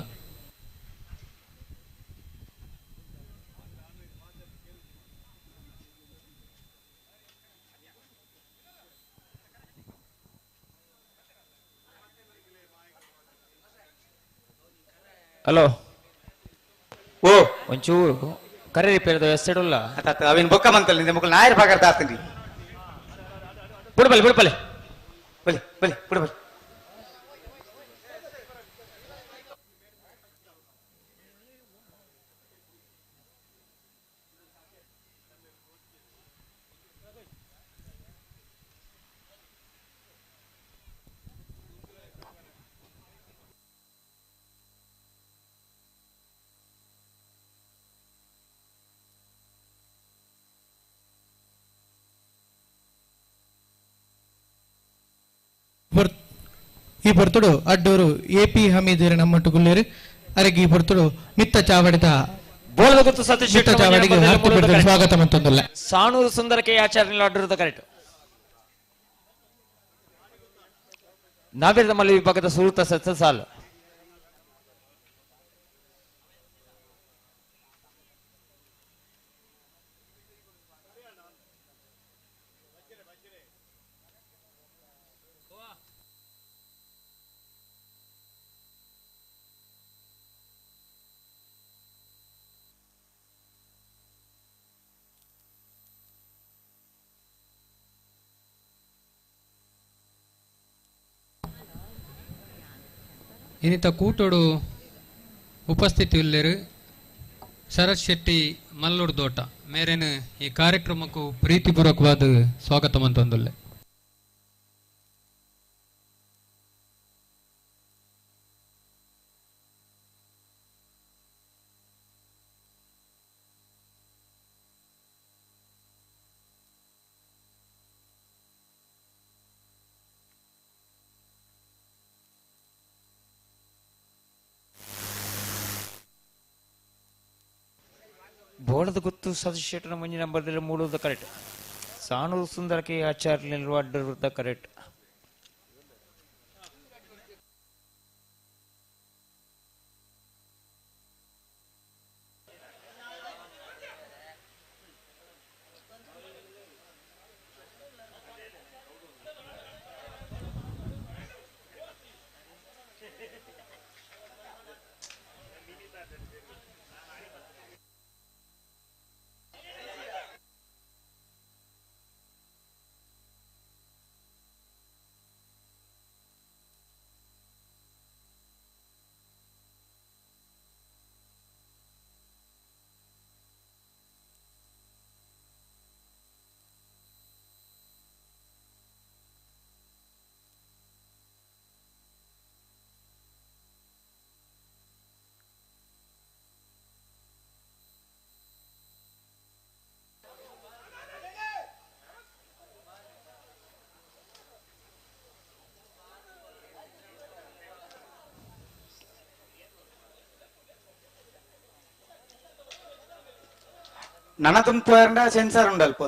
ಹಲೋ ಓ ಒಂಚೂರು ಕರೆ ರಿಪೇರ್ದ ವ್ಯವಸ್ಥೆ ಉಲ್ಲ. ಅವಿನ ಬೊಕ್ಕ ಮಂತಲ್ಲಿ ನಿಂದೆ ಮಕ್ಕಳು ನಾಯರ್ ಭಾಗರ್ದ ಆತಂಗಿ. ಬಿಡುಬಲೆ ಬಿಡುಬಲೆ ಬಲಿ ಬಲಿ ಬಿಡುಬಲೆ. ಈ ಪೊರ್ತುಡು ಅಡ್ಡೂರು ಎ ಪಿ ಹಮೀದ್ ನಮ್ಮಟ್ಟು ಗುಲ್ಲೇರು ಅರೆಗೆ ಈ ಪೊರ್ತುಡು ಮಿತ್ತ ಚಾವಡಿದ ಬೋಳದ ಗುತ್ತು ಸತೀಶ್ ಮಿತ್ತ ಚಾವಡಿಗೆ ಹಾರ್ತಿ ಸ್ವಾಗತ ಮಂತೊಂದುಲ್ಲ. ಸಾಣೂರು ಸುಂದರ ಕೆ ಆಚಾರ್ಯ ಅಡ್ಡೂರದ ಕರೆಕ್ಟ್. ನಾವೇರದ ಮಲ್ಲಿ ವಿಭಾಗದ ಸುರುತ ಸತ್ತ ಸಾಲು. ಇನ್ನಿತ ಕೂಟೋಡು ಉಪಸ್ಥಿತಿ ಉಲ್ಲೇರು ಶರತ್ ಶೆಟ್ಟಿ ಮಲ್ಲೂರು ದೋಟ ಮೇರೇನು ಈ ಕಾರ್ಯಕ್ರಮಕ್ಕೂ ಪ್ರೀತಿಪೂರ್ವಕವಾದ ಸ್ವಾಗತ ಮಂತೊಂದುಲ್ಲೆ. ಬೋಳದ ಗುತ್ತು ಸತೀಶ್ ಶೆಟ್ಟನ ಮುಂಜಿ ನಂಬರ್ದಲ್ಲಿ ಮೂಡುವುದು ಕರೆಕ್ಟ್. ಸಾಣೂರು ಸುಂದರ ಕೆ ಆಚಾರ್ಯ ಅಡ್ಡೂರದ ಕರೆಕ್ಟ್. ನನ ತುಂಪು ಸೆನ್ಸರ್ ಉಂಡಲ್ಪ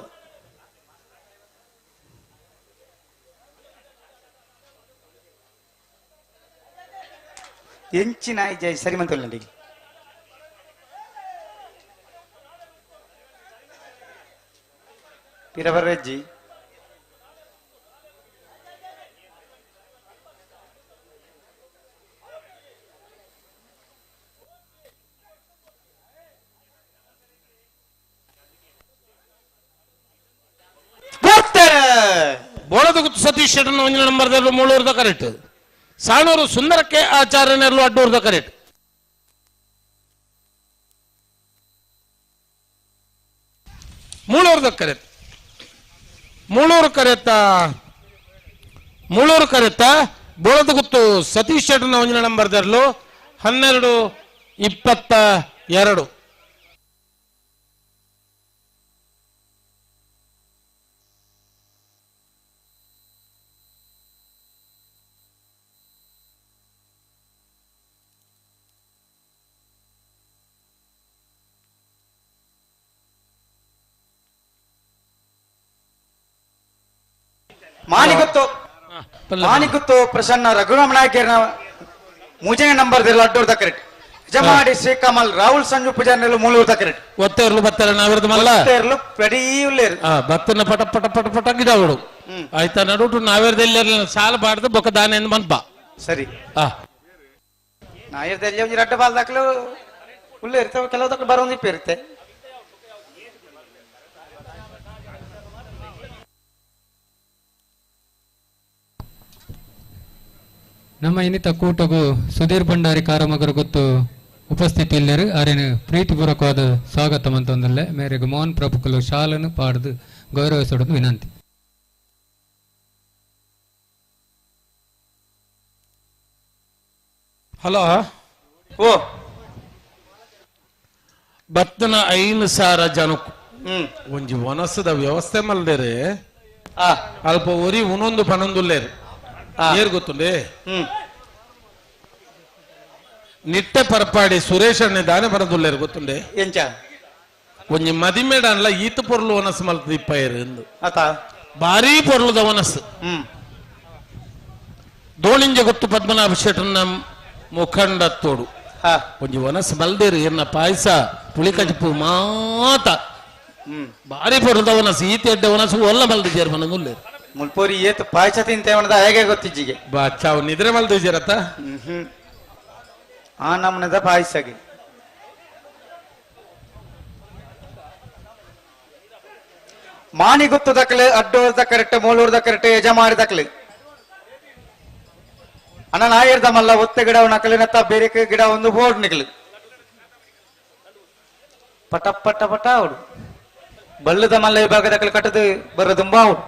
ಎಂಚಿನ ಜೈ ಸರಿ ಮಂತೊಲ್ಲಂಡಿ ಪಿರಬರ್ರೆಜ್ಜಿ ಬೋಳದ ಗುತ್ತು ಸತೀಶ್ ಶೆಟ್ಟನ ಒಂಜಿನ ನಂಬರ್ದಲ್ಲೂ ಮೂಳೂರ್ದ ಕರೆಕ್ಟ್ ಸಾಣೂರು ಸುಂದರಕ್ಕೆ ಆಚಾರ್ಯನೆಲ್ಲೂ ಅಡ್ಡೂರ್ದ ಕರೆಕ್ಟ್ ಮೂಳೂರ್ದ ಕರೆಕ್ಟ್ ಮೂಳೂರು ಕರೆತ್ತ ಮೂಳೂರು ಕರೆತ್ತ ಬೋಳದ ಗುತ್ತು ಸತೀಶ್ ಶೆಟ್ಟನ ಒಂಜಿನ ನಂಬರ್ದಲ್ಲೂ 12:22. ಮಾಣಿಗುತ್ತು ಮಾಣಿಗುತ್ತು ಪ್ರಸನ್ನ ರಘುರಾಮ ನಾಯಕರ್ನ ಮೂಜನೇ ನಂಬರ್ ದಿಲ್ಲ ಅಡ್ಡೂರ್ದ ಕರೆಕ್ಟ್ ಜಮಾಡಿ ಶ್ರೀಕಮಲ್ ರಾಹುಲ್ ಸಂಜು ಪೂಜಾರ್ನೆಲ್ಲ ಮೂಳೂರ್ದ ಕರೆಕ್ಟ್ ಒತ್ತೆರ್ಲು ಬತ್ತಾರೆ ನಾವಿರ್ದು ಮಲ್ಲ ಒತ್ತೆರ್ಲು ಪ್ರಡೀ ಉಲ್ಲೇರು ಬತ್ತನ ಪಟ ಪಟ ಪಟ ಪಟ ಗಿಡಗಳು ಆಯ್ತಾ ನಡುಟು ನಾವೇರ್ದೆಲ್ಲ ಸಾಲ ಬಾಡ್ದು ಬೊಕ್ಕ ದಾನೆ ಮನ್ಪ ಸರಿ ನಾಯಿರ್ದೆಲ್ಲ ಒಂಜಿ ರಡ್ಡ ಬಾಲ್ ದಾಖಲು ಉಲ್ಲೇರ್ತವೆ ಕೆಲವು ದಾಖಲು ಬರೋಂದು ಇರುತ್ತೆ. ನಮ್ಮ ಇನ್ನಿತ ಕೂಟಗೂ ಸುಧೀರ್ ಭಂಡಾರಿ ಕಾರಮಗರು ಗೊತ್ತು ಉಪಸ್ಥಿತಿ ಇಲ್ಲರು ಅರೇನು ಪ್ರೀತಿಪೂರ್ವಕವಾದ ಸ್ವಾಗತ ಮಂತೊಂದಲ್ಲೇ ಮೇರೆಗೆ ಮೋಹನ್ ಪ್ರಭುಕುಲು ಶಾಲನ್ನು ಪಾಡ್ದು ಗೌರವಿಸೋದು ವಿನಂತಿ. ಹಲೋ ಓ ಬತ್ತನ 5,000 ಜನಕ್ಕೂ ಒಂಜಿ ವನಸದ ವ್ಯವಸ್ಥೆ ಮಲ್ದೇರೆ ಅಲ್ಪ ಒರಿ ಉನೊಂದು ಪನೊಂದುಲ್ಲೇರು ಏರ್ ಗೊತ್ತುಂಡೆ ನಿಟ್ಟೆ ಪರಪಾಡಿ ಸುರೇಶ್ ಅಣ್ಣೆ ದಾನೆ ಬರದುಲ್ಲೇರು ಗೊತ್ತುಂಡೆ ಎಂಚ ಒಂಜಿ ಮದಿಮೇಡನ್ಲ ಈತ ಪೊರ್ಲು ವನಸ್ಸು ಮಲ್ತದ ಇಪ್ಪೈರು ಎಂದು ಆತ ಭಾರೀ ಪೊರ್ಲುದ ವನಸ್ಸು ದೋಣಿಂಜ ಗೊತ್ತು ಪದ್ಮನಾಭ ಶೆಟ್ಟನ ಮುಖಂಡ ತೋಡು ಒಂಜಿ ವನಸ್ಸು ಮಲ್ದೇರು ಎನ್ನ ಪಾಯಸ ಪುಳಿಕಜಿಪು ಮಾತ ಭಾರಿ ಪೊರ್ಲುದ ವನಸ್ಸು ಈತ ಎಡ್ಡೆ ವನಸ್ಸು ಒಲ್ಲ ಮಲ್ದಿದ್ದೇರು ಮನಗುಲ್ಲೇರು ಮುಲ್ಪೋರಿ ಏತು ಪಾಯಸ ತಿಂತೇವಣದ ಹೇಗೆ ಗೊತ್ತಿಜ್ಜಿಗೆ ಬಾಚಾವ್ ನಿದ್ರೆ ಮಲ್ದಿದ್ದೀರತ್ತ ಆ ನಮ್ಮನದ ಪಾಯಸಗೆ ಮಾಣಿಗುತ್ತು ದಕ್ಕಲೆ ಅಡ್ಡೋರ್ದ ಕರೆಕ್ಟ್ ಮೂಳೂರ್ದ ಕರೆಕ್ಟ್ ಯಜಮಾರಿ ದಕ್ಕಲೆ ಅಣ್ಣ ನಾಯಿರ್ದ ಮಲ್ಲ ಒತ್ತೆ ಗಿಡ ನಕಲಿನತ್ತ ಬೇರೆ ಗಿಡ ಒಂದು ಬೋರ್ಡ್ ನಿಕಲು ಪಟ ಪಟ ಪಟ ಅವಡು ಬಲ್ಲದ ಮಲ್ಲ ವಿಭಾಗದ ಕಟ್ಟದು ಬರದುಂಬ ಅವಡು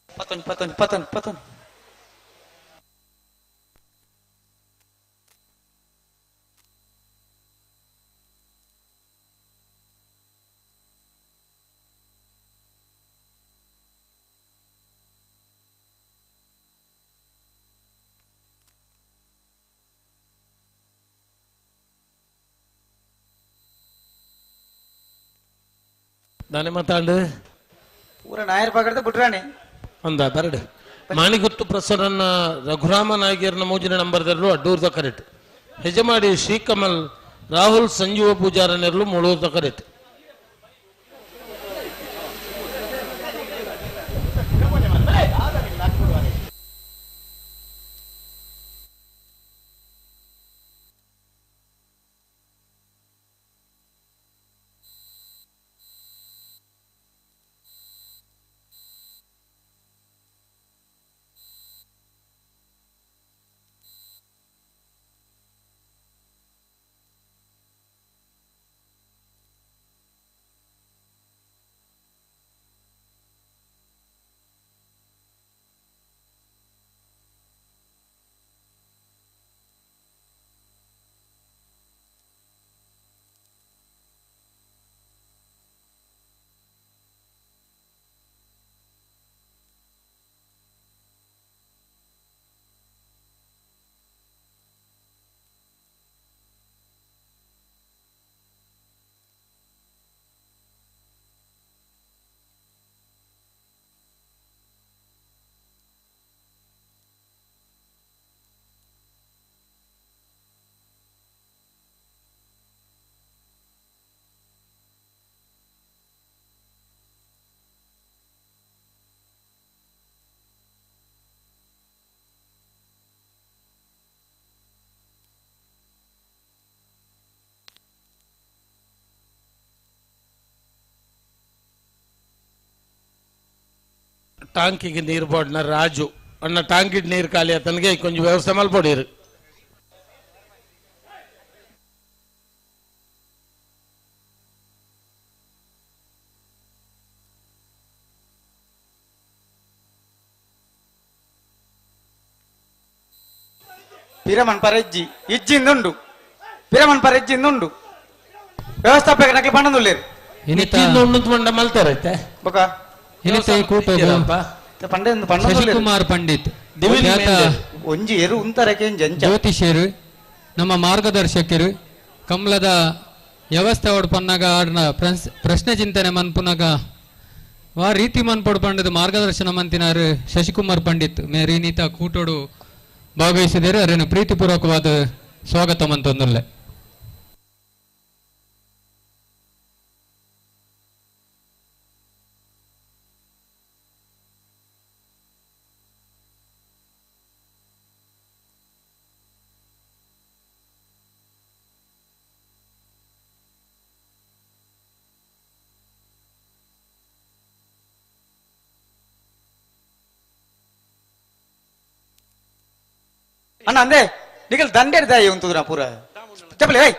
ಪತನ್ ಪತನ್ ಪತನ್ ಪತನ್ ದಾನೆ ಮಾತಾಡು ಪೂರ ನಾಯರ್ ಪಕಡ್ದು ಬಿಟ್ರಾಣಿ ಅಂದ ಬರಡು ಮಾಣಿಗುತ್ತು ಪ್ರಸನ್ನ ರಘುರಾಮ ನಾಯ್ಕರ್ನ ಮೂಜಿನ ನಂಬರ್ದಲ್ಲೂ ಅಡ್ಡೂರ್ದ ಕರೆಕ್ಟ್ ಹೆಜಮಾಡಿ ಶ್ರೀಕಮಲ್ ರಾಹುಲ್ ಸಂಜೀವ ಪೂಜಾರನೆರಲು ಮುಳೂರ್ದ ಕರೆಕ್ಟ್. ಟಾಂಕಿಗೆ ನೀರು ಬೋಡ್ನ ರಾಜು ಅಣ್ಣ ಟಾಂಕಿಗೆ ನೀರು ಖಾಲಿ ಆತನಿಗೆ ಕೊಂಚ ವ್ಯವಸ್ಥೆ ಮಲ್ಪೊಡಿರು. ಪಿರಮನ್ ಪರೆಜ್ಜಿ ಇಜ್ಜಿಂದುಂಡು ಪಿರಮನ್ ಪರೆಜ್ಜಿಂದುಂಡು ವ್ಯವಸ್ಥಾಪಕ ನಕಲಿ ಪಂಡಂದುಲ್ಲೇರು ಉಂಡು ಮಲ್ತಾರೆ ಬೊಕ ಶಶಿಕುಮಾರ್ ಪಂಡಿತ್ ಒಂಜಿ ಎರು ಉಂತರಕ್ಕೆ ಜ್ಯೋತಿಷ್ಯರು ನಮ್ಮ ಮಾರ್ಗದರ್ಶಕರು ಕಮಲದ ವ್ಯವಸ್ಥೆ ಪನ್ನಾಗ ಆಡ್ನ ಪ್ರಶ್ನೆ ಚಿಂತನೆ ಮನ್ಪುನಾಗ ವಾ ರೀತಿ ಮನ್ಪೊಡು ಪಂಡದ ಮಾರ್ಗದರ್ಶನ ಮಂತಿನಾರು ಶಶಿಕುಮಾರ್ ಪಂಡಿತ್ ಮೇರಿ ನೀತ ಕೂಟೋಡು ಭಾಗವಹಿಸಿದರು. ಅರೇನು ಪ್ರೀತಿಪೂರ್ವಕವಾದ ಸ್ವಾಗತ ಮಂತೊಂದುಲ್ಲೆ. ಅಣ್ಣ ಅಂದೆ ನಿಗಲ್ ದಂಡೇರ್ದಾಯಿ ಉಂತುದ್ರ ಪೂರ ಚಪ್ಪಲಿ ಏಯ್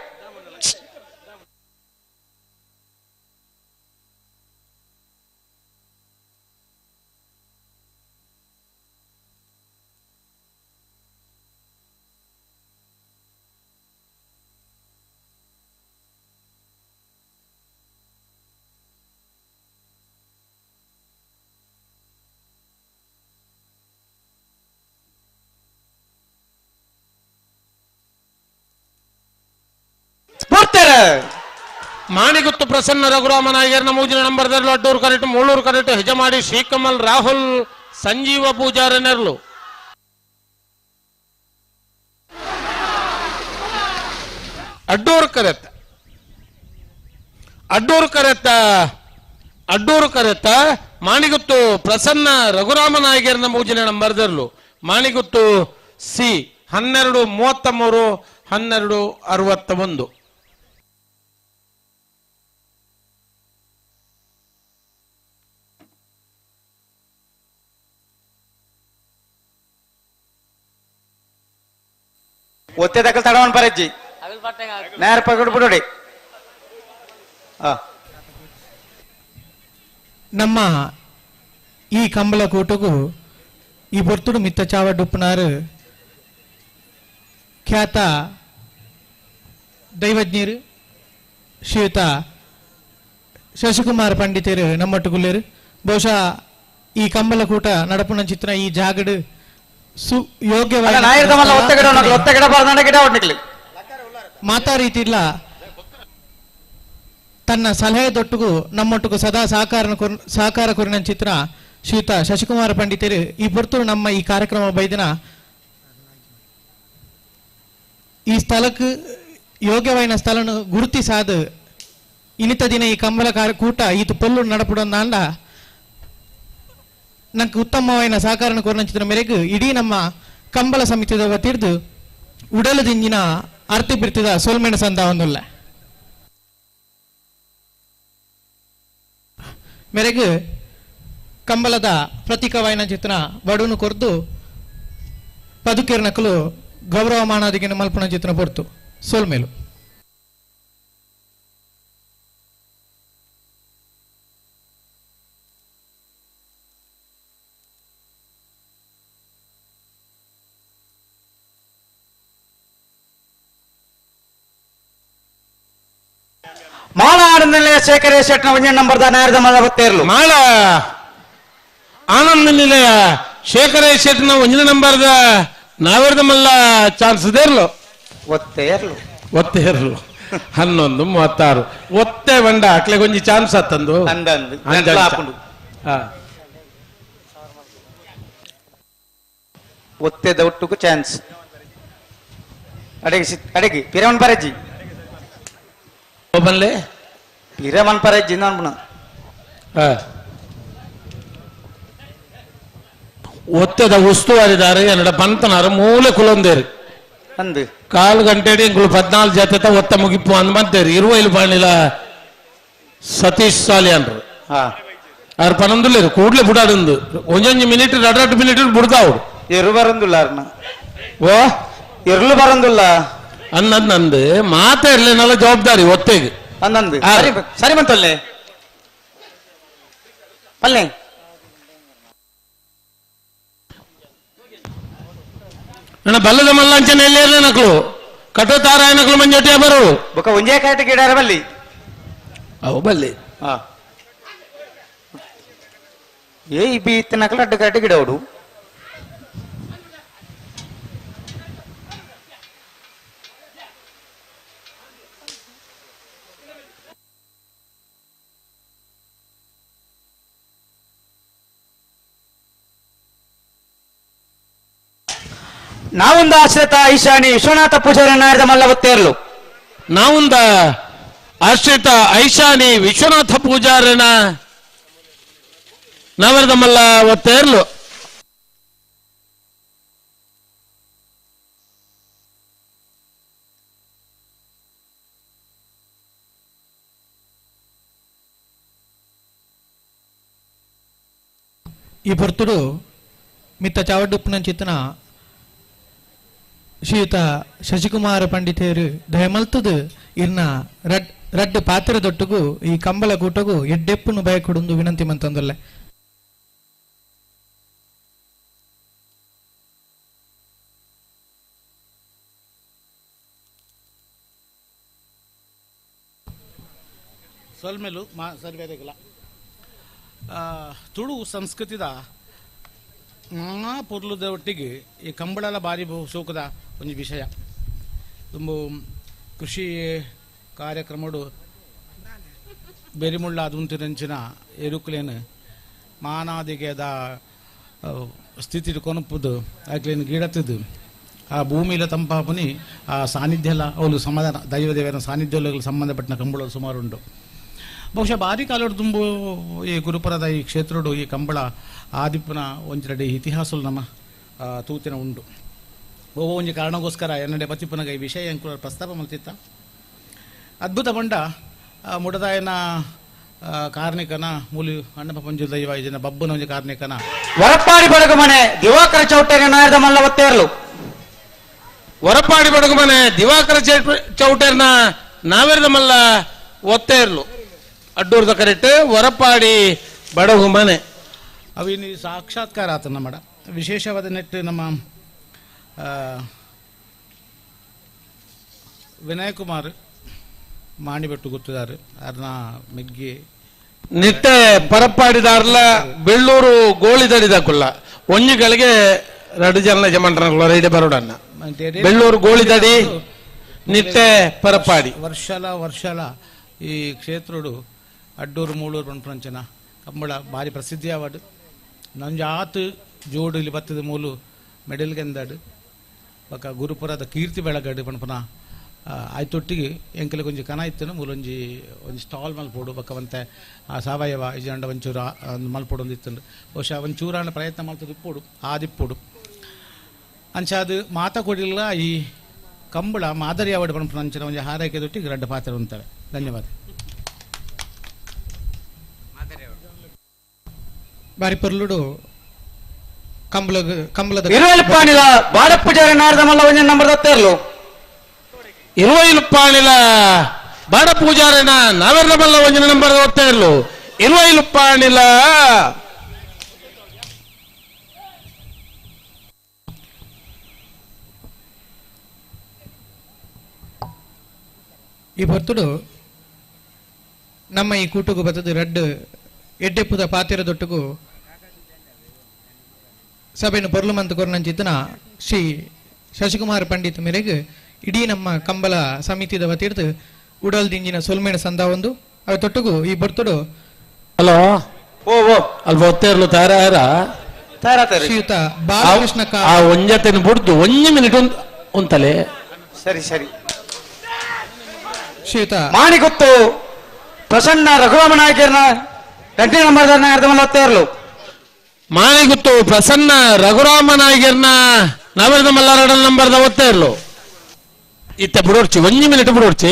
ಮಾಣಿಗುತ್ತು Prasanna Raghurama ನಾಯರ್ನ ಮೂಜಿನ ನಂಬರ್ದರ್ಲು Addur correct Mulur correct Hejamadi ಶ್ರೀಕಮಲ್ Rahul Sanjeeva ಪೂಜಾರನೆರ್ಲು. Addur correct Addur correct Addur ಕರೆತ್ತ ಮಾಣಿಗುತ್ತು Prasanna Raghurama ನಾಯಕರ್ನ ಮೂಜಿನ ನಂಬರ್ದರ್ಲು ಮಾಣಿಗುತ್ತು C 12 33 12 61. ಒತ್ತೆ ದಕ್ಕಲ್ ತಡವನ್ ಪರಜ್ಜಿ ನೇರ ಪಗಡು ಬಿಡೋಡಿ. ನಮ್ಮ ಈ ಕಂಬಳ ಕೂಟಗೂ ಈ ಬೊರ್ತುಡು ಮಿತ್ತ ಚಾವಡುಪ್ಪನಾರು ಖ್ಯಾತ ದೈವಜ್ಞರು ಶ್ರೀಯುತ ಶಶಿಕುಮಾರ್ ಪಂಡಿತರು ನಮ್ಮೊಟ್ಟುಗುಲ್ಲೇರು. ಬಹುಶಃ ಈ ಕಂಬಳ ಕೂಟ ನಡಪುನ ಚಿತ್ರ ಈ ಜಾಗಡು ಸುಯೋಗ್ಯವಾದ ಮಾತಾ ರೀತಿ ಇಲ್ಲ ತನ್ನ ಸಲಹೆದೊಟ್ಟಿಗೂ ನಮ್ಮೊಟ್ಟಿಗೂ ಸದಾ ಸಹಕಾರ ಕೊರಿನ ಚಿತ್ರ ಶ್ರೀಯುತ ಶಶಿಕುಮಾರ ಪಂಡಿತರು ಈ ಪೊರ್ತು ನಮ್ಮ ಈ ಕಾರ್ಯಕ್ರಮ ಬೈದಿನ ಈ ಸ್ಥಳಕ್ಕೆ ಯೋಗ್ಯವಾದ ಸ್ಥಳನು ಗುರುತಿಸಾದ ಇನ್ನಿತ ದಿನ ಈ ಕಂಬಳ ಕೂಟ ಈತ ಪೊಲ್ಲು ನಡಪುಡೊಂದಾಂಡ ನಂಗೆ ಉತ್ತಮವಾದ ಸಹಕಾರ ಕೋರಿನ ಚಿತ್ರ ಮೇರೆಗೆ ಇಡೀ ನಮ್ಮ ಕಂಬಳ ಸಮಿತಿದ ವತಿರ್ದು ಉಡಲದಿಂಜಿನ ಅರ್ತಿ ಬಿರ್ತಿದ ಸೋಲ್ಮೇಣ ಸಂದ ಒಂದುಲ್ಲ ಮೇರೆಗೆ ಕಂಬಳದ ಪ್ರತೀಕವಾಯಿನ ಚಿತ್ರ ಬಡುನು ಕೊರ್ದು ಪದುಕಿರ್ನಕಲು ಗೌರವ ಮಾನಾದಿಗೆ ಮಲ್ಪನ ಚಿತ್ರ ಪೊರ್ತು ಸೋಲ್ಮೇಲು. ಮಾಳ ಆನಂದ ನಿಲಯ ಶೇಖರ ಶೆಟ್ನ ಒಂಜೆ ನಂಬರ್ದ ನಾಯರದ ಮಲ್ಲ ಮಾಳ ಆನಂದ ನಿಲಯ ಶೇಖರ ಶೆಟ್ನ ಒಂಜನ ನಂಬರ್ದ ನಾವೇರ್ದ ಮಲ್ಲ ಚಾನ್ಸ್ ದೇರ್ಲು ಒತ್ತೆ ಏರ್ಲು ಒತ್ತೆ ಏರ್ಲು 11 36 ಒತ್ತೆ ಬಂಡ ಅಕ್ಲೆ ಕೊಂಜಿ ಚಾನ್ಸ್ ಆತಂದು ಒತ್ತೆದ ಒಟ್ಟುಕು ಚಾನ್ಸ್ ಅಡಗಿ ಅಡಗಿ ಪಿರಮನ್ ಪರಜ್ಜಿ ಬನ್ಲೆ ಪಿರಮನ್ ಪರಜ್ಜಿ ಅನ್ಪುಣ ಒತ್ತೆದ ಉಸ್ತುವಾರಿದಾರೆ ಎನ್ನಡ ಬಂತನಾರ ಮೂಲೆ ಕುಲೊಂದೇರು ಅಂದು ಕಾಲು ಗಂಟೆ ಇಂಗುಳು 14 ಜೊತೆ ಒತ್ತ ಮುಗಿಪ್ಪು ಅಂದ್ ಬಂತೇರು ಇರುವೈಲು ಬಾಣಿಲ ಸತೀಶ್ ಸಾಲಿ ಅಂದ್ರು ಆರು ಪನೊಂದುಲ್ಲೇರು ಕೂಡ್ಲೆ ಬುಡಾಡುಂದು ಒಂಜೊಂಜಿ ಮಿನಿಟ್ ರಡ್ ಮಿನಿಟ್ ಬುಡ್ದಾವು ಎರು ಬರಂದುಲ್ಲ ಓ ಎರ್ಲು ಬರಂದುಲ್ಲ ಅನ್ನದ್ ನಂದು ಮಾತೆ ಇರ್ಲೇನಲ್ಲ ಜವಾಬ್ದಾರಿ ಒತ್ತೆಗೆ ಅಂದಂದು ಸರಿ ಬಂತಲ್ಲೇ ಪಲ್ಲೆ ನನ್ನ ಬಲ್ಲದ ಮಲ್ಲಂಚನ ಎಲ್ಲೇ ನಕಲು ಕಟೋ ತಾರಾಯನಕಲು ಮಂಜೋಟಿಯ ಬರು ಬೊಕ ಒಂಜೇ ಕಾಟ ಗಿಡಾರ ಬಲ್ಲಿ ಅವು ಬಲ್ಲಿ ಏ ಬಿ ಇತ್ತನಕಲು ಅಡ್ಡ ಕಾಟ ಗಿಡವಡು ನಾವುಂದ ಆಶ್ರಿತ ಐಶಾನಿ ವಿಶ್ವನಾಥ ಪೂಜಾರಿ ನಾರದ ಮಲ್ಲವತ್ತೇರ್ಲು ನಾವುಂದ ಆಶ್ರಿತ ಐಶಾನಿ ವಿಶ್ವನಾಥ ಪೂಜಾರನ ನವರದ ಮಲ್ಲ ಒತ್ತೇರ್ಲು ಈ ಭರ್ತುಡು ಮಿತ್ತ ಚಾವಡ್ಡುಪ್ಪುನಂಚಿತ್ತನ ಶ್ರೀಯುತ ಶಶಿಕುಮಾರ ಪಂಡಿತೇರು ದಯಮಲ್ತದು ಇರ್ನ ರಡ್ ರಡ್ಡ್ ಪಾತ್ರದೊಟ್ಟುಗು ಈ ಕಂಬಳ ಕೂಟಗು ಎಡ್ಡೆಪ್ಪುನು ಬಯಕೊಡುಂದು ವಿನಂತಿ ಮಂತಂದೊಲ್ಲೆ. ಸೊಲ್ಮೆಲು ಮಾ ಸರ್ವೇದೆಗಲ ತುಳು ಸಂಸ್ಕೃತಿದ ಮಾ ಪೊರ್ಲುದ ಒಟ್ಟಿಗೆ ಈ ಕಂಬಳಲ ಬಾರಿ ಸೋಕದ ಒಂದು ವಿಷಯ. ತುಂಬ ಕೃಷಿ ಕಾರ್ಯಕ್ರಮಡು ಬೆರಿಮುಳ್ಳ ಅದುಂತಿರಂಚಿನ ಎರುಕುಲೇನು ಮಾನಾದಿಗೆದ ಸ್ಥಿತಿ ಕೊನಪುದು ಆಕ್ಲೇನು ಗಿಡತಿದ್ದು ಆ ಭೂಮಿಲ ತಂಪಾಪುನಿ ಆ ಸಾನ್ನಿಧ್ಯಲ ಅವಳು ಸಮಾಧಾನ ದೈವ ದೇವರ ಸಾನ್ನಿಧ್ಯలకు ಸಂಬಂಧಪಟ್ಟ ಕಂಬಳ ಸುಮಾರುಂಟು. ಬಹುಶಃ ಬಾರಿ ಕಾಲೋಡು ತುಂಬು ಈ ಗುರುಪುರದ ಈ ಕ್ಷೇತ್ರಡು ಈ ಕಂಬಳ ಆದಿಪ್ಪನ ಒಂಜೆರಡು ಇತಿಹಾಸಲು ನಮ್ಮ ತೂತಿನ ಉಂಡು. ಒಬ್ಬ ಒಂಜಿ ಕಾರಣಕ್ಕೋಸ್ಕರ ಎನ್ನಡೆ ಪತಿಪುನಗ ಈ ವಿಷಯ ಅಂಕುಲ ಪ್ರಸ್ತಾಪ ಮಲ್ತಿತ್ತ ಅದ್ಭುತ ಬಂಡ ಮುಡದಾಯನ ಕಾರ್ಣಿಕನ ಮೂಲಿ ಅಣ್ಣಪ್ಪ ಪಂಜು ದೈವ ಇದನ್ನ ಬಬ್ಬನ ಒಂಜಿ ಕಾರ್ಣಿಕನ ವರಪ್ಪಾಡಿ ಬಡಗು ಮನೆ ದಿವಾಕರ ಚೌಟೇರ ನಾಯದ ಮಲ್ಲವತ್ತೇರ್ಲು ವರಪ್ಪಾಡಿ ಬಡಗು ಮನೆ ದಿವಾಕರ ಚೌಟೇರ್ನ ನಾವೆರದ ಮಲ್ಲ ಒತ್ತೇರ್ಲು ಅಡ್ಡೂರ್ದ ಕರೆಕ್ಟ್ ವರಪ್ಪಾಡಿ ಬಡಗು ಮನೆ ಅವಿನಿ ಸಾಕ್ಷಾತ್ಕಾರ ಆತ ನಮ್ಮ ವಿಶೇಷವಾದ ನೆಟ್ಟು ನಮ್ಮ ವಿನಯ್ ಕುಮಾರ್ ಮಾಣಿಬೆಟ್ಟು ಗೊತ್ತಿದ್ದಾರೆ ಅರ್ನ ಮೆಗ್ಗಿ ನಿಟ್ಟೆ ಪರಪ್ಪಾಡಿದಾರ್ಲ ಬೆಳ್ಳೂರು ಗೋಳಿ ದಡಿದ ಕುಲ್ಲ ಒಂಜಿಗಳಿಗೆ ಎರಡು ಜನ ಜಮಂಡ್ರಲ್ಲ ರೈಡೆ ಬರೋಡನ್ನ ಬೆಳ್ಳೂರು ಗೋಳಿದಡಿ ನಿಟ್ಟೆ ಪರಪ್ಪಾಡಿ ವರ್ಷಲ ವರ್ಷಲ ಈ ಕ್ಷೇತ್ರಡು ಅಡ್ಡೂರು ಮೂಳೂರು ಪಂಪಂಚನ ಕಂಬಳ ಭಾರಿ ಪ್ರಸಿದ್ಧಿ ಅವಾರ್ಡ್ ನಂಜಾತು ಜೋಡು ಇಲ್ಲಿ ಬತ್ತದ ಮೂಲು ಮೆಡಲ್ಗೆಂದಾಡು ಬೊಕ ಗುರುಪುರದ ಕೀರ್ತಿ ಬೆಳಗಡು ಪಣಪನ ಆಯ್ತೊಟ್ಟಿಗೆ ಎಂಕಲೆ ಕೊಂಚ ಕನ ಇತ್ತನು ಮೂಲೊಂಜಿ ಒಂಜಿ ಸ್ಟಾಲ್ ಮಲ್ಪೋಡು ಬೊಕ ಒಂತೆ ಆ ಸಾವಯವ ಇಜಂಡ ಒಂಚೂರು ಮಲ್ಪೋಡು ಒಂದು ಇತ್ತುಂಡು ಬಹುಶಃ ಒಂಚೂರಾಂಡ ಪ್ರಯತ್ನ ಮಲ್ತದ ಇಪ್ಪೋಡು ಆದಿಪ್ಪೋಡು ಅಂಚ ಅದು ಮಾತ ಕೊಡಿಲ್ಲ ಈ ಕಂಬಳ ಮಾದರಿ ಅವಾರ್ಡ್ ಪಣಪನ ಅಂಚಿನ ಒಂಜಿ ಹಾರೈಕೆ ದೊಟ್ಟಿಗೆ ರಡ್ಡ ಪಾತ್ರ ಉಂತವೆ. ಧನ್ಯವಾದ. ಬಾರಿ ಪೊರ್ಲುಡು ಕಂಬಳ ಕಂಬಳದ ಇರುವಲ್ಪಾಣಿಲ ಬಾಡಪೂಜಾರಿ ನಾರದ ಮಲ್ಲ ಒಂಜಿ ನಂಬರ್ ದತ್ತೇರ್ಲು ಇರುವೈಲುಪ್ಪಾಣಿಲ ಬಾಡ ಪೂಜಾರಿನ ನಾವೆಲ್ಲ ಮಲ್ಲ ಒಂಜಿನ ನಂಬರ್ ಒತ್ತೇರ್ಲು ಇರುವೈಲುಪ್ಪಾಣಿಲ ಈ ಭರ್ತುಡು ನಮ್ಮ ಈ ಕೂಟುಗು ಬತ್ತದು ರಡ್ಡು ಎಡ್ಡೆಪ್ಪುದ ಪಾತಿರದೊಟ್ಟುಗು ಸಭೆಯನ್ನು ಪೊರ್ಲು ಮಂತ್ ಕೊರ್ನಂಚಿತ್ತನ ಶ್ರೀ ಶಶಿಕುಮಾರ್ ಪಂಡಿತ್ ಮೇರೆಗೆ ಇಡೀ ನಮ್ಮ ಕಂಬಳ ಸಮಿತಿದ ವತಿರ್ದು ಉಡಲ್ ದಿಂಜಿನ ಸೊಲ್ಮೇಣ ಸಂದ ಒಂದು ಅವ ತೊಟ್ಟುಗು ಈ ಬರ್ತುಡು ಹಲೋ ಓ ಓ ಅಲ್ಪ ಒತ್ತೇರ್ಲು ತಯಾರ ಶ್ರೀಯುತ ಬಾಲಕೃಷ್ಣ ಆ ಒಂಜತೆನ ಬುಡ್ದು ಒಂಜಿ ಮಿನಿಟ್ ಉಂತಲೆ ಸರಿ ಸರಿ ಶ್ರೀಯುತ ಮಾಣಿಗುತ್ತು ಪ್ರಸನ್ನ ರಘುರಾಮ ನಾಯಕರ್ನ ಗಂಟೆ ನಂಬರ್ ಅರ್ಧ ಮಾಣಿಗುತ್ತು ಪ್ರಸನ್ನ ರಘುರಾಮ ನಾಯಕರ್ನ ನವರದ ಮಲ್ಲಾರಡ ನಂಬರ್ದ ಒತ್ತೇರ್ಲು ಇತ್ತ ಬುಡೋರ್ಚಿ ಒಂಜಿ ಮಿನಿಟ್ ಬುಡೋರ್ಚಿ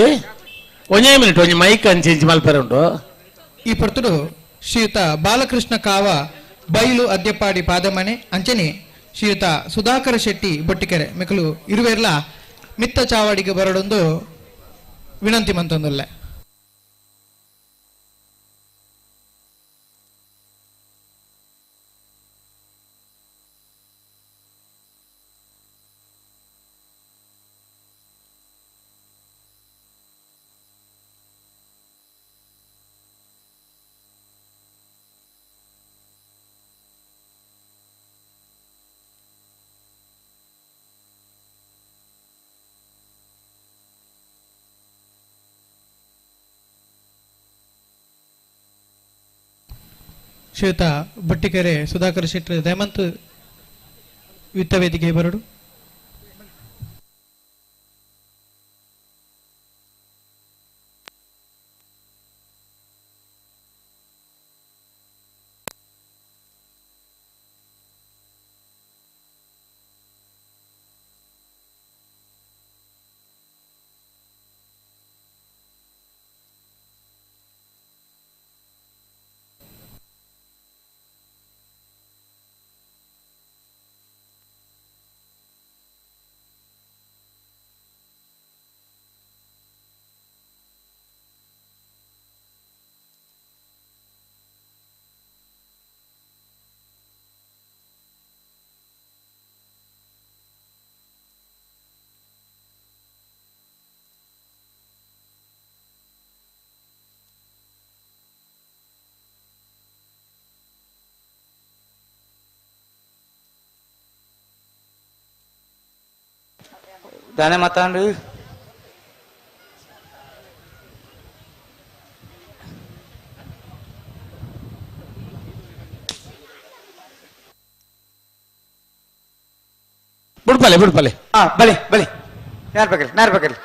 ಒಂಜೇ ಮಿನಿಟ್ ಒಂಜಿ ಮೈಕ್ ಅಂಚಿ ಇಂಚಿ ಮಲ್ಪರೆ ಉಂಟು. ಈ ಪರ್ತುಡು ಶ್ರೀಯುತ ಬಾಲಕೃಷ್ಣ ಕಾವ ಬೈಲು ಅದ್ಯಪಾಡಿ ಪಾದಮನೆ ಅಂಚನೆ ಶ್ರೀಯುತ ಸುಧಾಕರ ಶೆಟ್ಟಿ ಬೊಟ್ಟಿಕೆರೆ ಮೆಕಲು ಇರುವೆರ್ಲ ಮಿತ್ತ ಚಾವಡಿಗೆ ಬರಡೊಂದು ವಿನಂತಿ ಮಂತೊಂದುಲ್ಲೆ. ಶ್ರೀಯುತ ಬಟ್ಟಿಕೆರೆ ಸುಧಾಕರ್ ಶೆಟ್ಟಿ ದಯಮಂತ್ ವಿತ್ತ ವೇದಿಕೆ ಬರಡು. ದಾನೆ ಮಾತಾಡು ಬಿಡ್ಪಲೆ ಬಿಡ್ಪಲೆ. ಹಾ ಬಲಿ ಬಲಿ ಯಾರು ಬೇಕರಿ ನಾರು ಬೇಕರಿ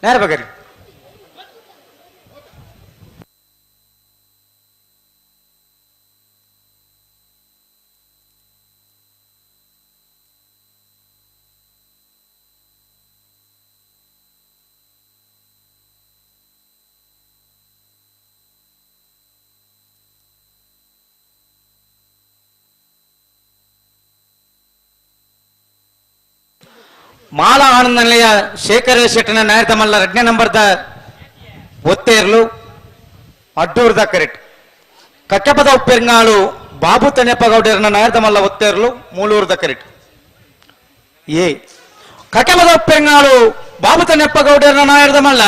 ನಾರು ಬೇಕರಿ. ಮಾಲಾ ಆನಂದ ನಿಲಯ ಶೇಖರ ಶೆಟ್ಟನ ನಾಯರ್ದಮಲ್ಲ ರಡ್ನೇ ನಂಬರ್ದ ಒತ್ತೇರ್ಲು ಅಡ್ಡೂರ್ದ ಕರೆಕ್ಟ್. ಕಟ್ಟಪದ ಉಪ್ಪೆರ್ನಾಳು ಬಾಬು ತನೆಪ್ಪ ಗೌಡರ್ನ ನಾಯರ್ದಮಲ್ಲ ಒತ್ತೇರ್ಲು ಮೂಳೂರ್ದ ಕರೆಕ್ಟ್. ಏ ಕಟ್ಟಪದ ಉಪ್ಪೆರ್ನಾಳು ಬಾಬು ತನೆಪ್ಪ ಗೌಡರ್ನ ನಾಯರ್ದಮಲ್ಲ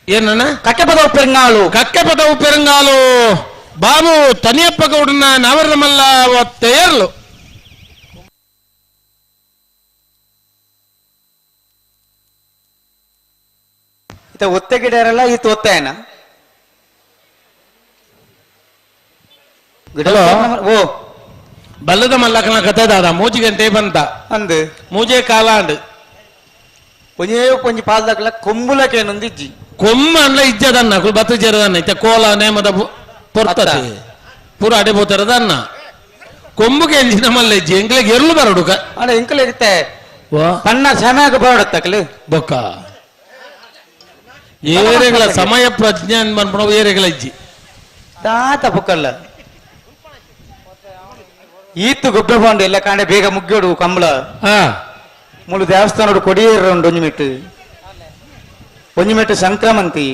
ಏನಣ್ಣ ಕಟ್ಟಪದ ಉಪ್ಪೆರ್ನಾಳು ಕಕ್ಕಪದ ಉಪ್ಪೆರಂಗಾಲು ಬಾಬು ತನಿಯಪ್ಪ ಗೌಡನ ನಾವರ್ದಮಲ್ಲ ಒತ್ತೇರ್ಲು. ಈತ ಒತ್ತೆ ಗಿಡರಲ್ಲ ಈತ ಒತ್ತಾಯನ ಗಿಡ ಓ ಬಲ್ಲದ ಮಲ್ಲಕನ ಕತೆ ದಾದ ಮೂಜಿ ಗಂಟೆ ಬಂತ ಅಂದು ಮೂಜೆ ಕಾಲಾಂಡ್ ಒಂಜೇ ಒಂಜಿ ಪಾಲ್ದಾಕಲ ಕೊಂಬುಲಕೇನೊಂದು ಇಜ್ಜಿ ಕೊಮ್ಮ ಅನ್ಲ ಇಜ್ಜದನ್ನ ಕುಲ್ ಬತ್ತು ಜರದನ್ನ ಇತ್ತ ಕೋಲ ನೇಮದ ಪೊರ್ತತೆ ಪೂರ ಅಡೆ ಬೋತರದನ್ನ ಕೊಂಬುಗೆ ಎಂಜಿನ ಮಲ್ಲ ಇಜ್ಜಿ ಎಂಕ್ಲೆಗ್ ಎರ್ಲು ಬರಡುಕ ಅಲ್ಲ ಎಂಕಲೆ ಇತ್ತೆ ಪಣ್ಣ ಸಮಯಕ್ಕೆ ಬರಡುತ್ತಕಲು ಬೊಕ್ಕ ಏರೆಗಳ ಸಮಯ ಪ್ರಜ್ಞೆ ಅನ್ಬನ್ಪಣ ಏರೆಗಳ ಇಜ್ಜಿ ತಾತ ಬುಕ್ಕಲ್ಲ ಈತು ಗೊಬ್ಬರ ಬಾಂಡು ಎಲ್ಲ ಕಾಂಡೆ ಬೇಗ ಮುಗ್ಯೋಡು ಕಂಬಳ ಮುಳು ದೇವಸ್ಥಾನೋಡು ಕೊಡಿಯೇರ ಉಂಡು ಒಂಜಿ ಮೆಟ್ಟು ಒಂಜಿ ಮೆಟ್ಟು ಸಂಕ್ರಮಂತಿ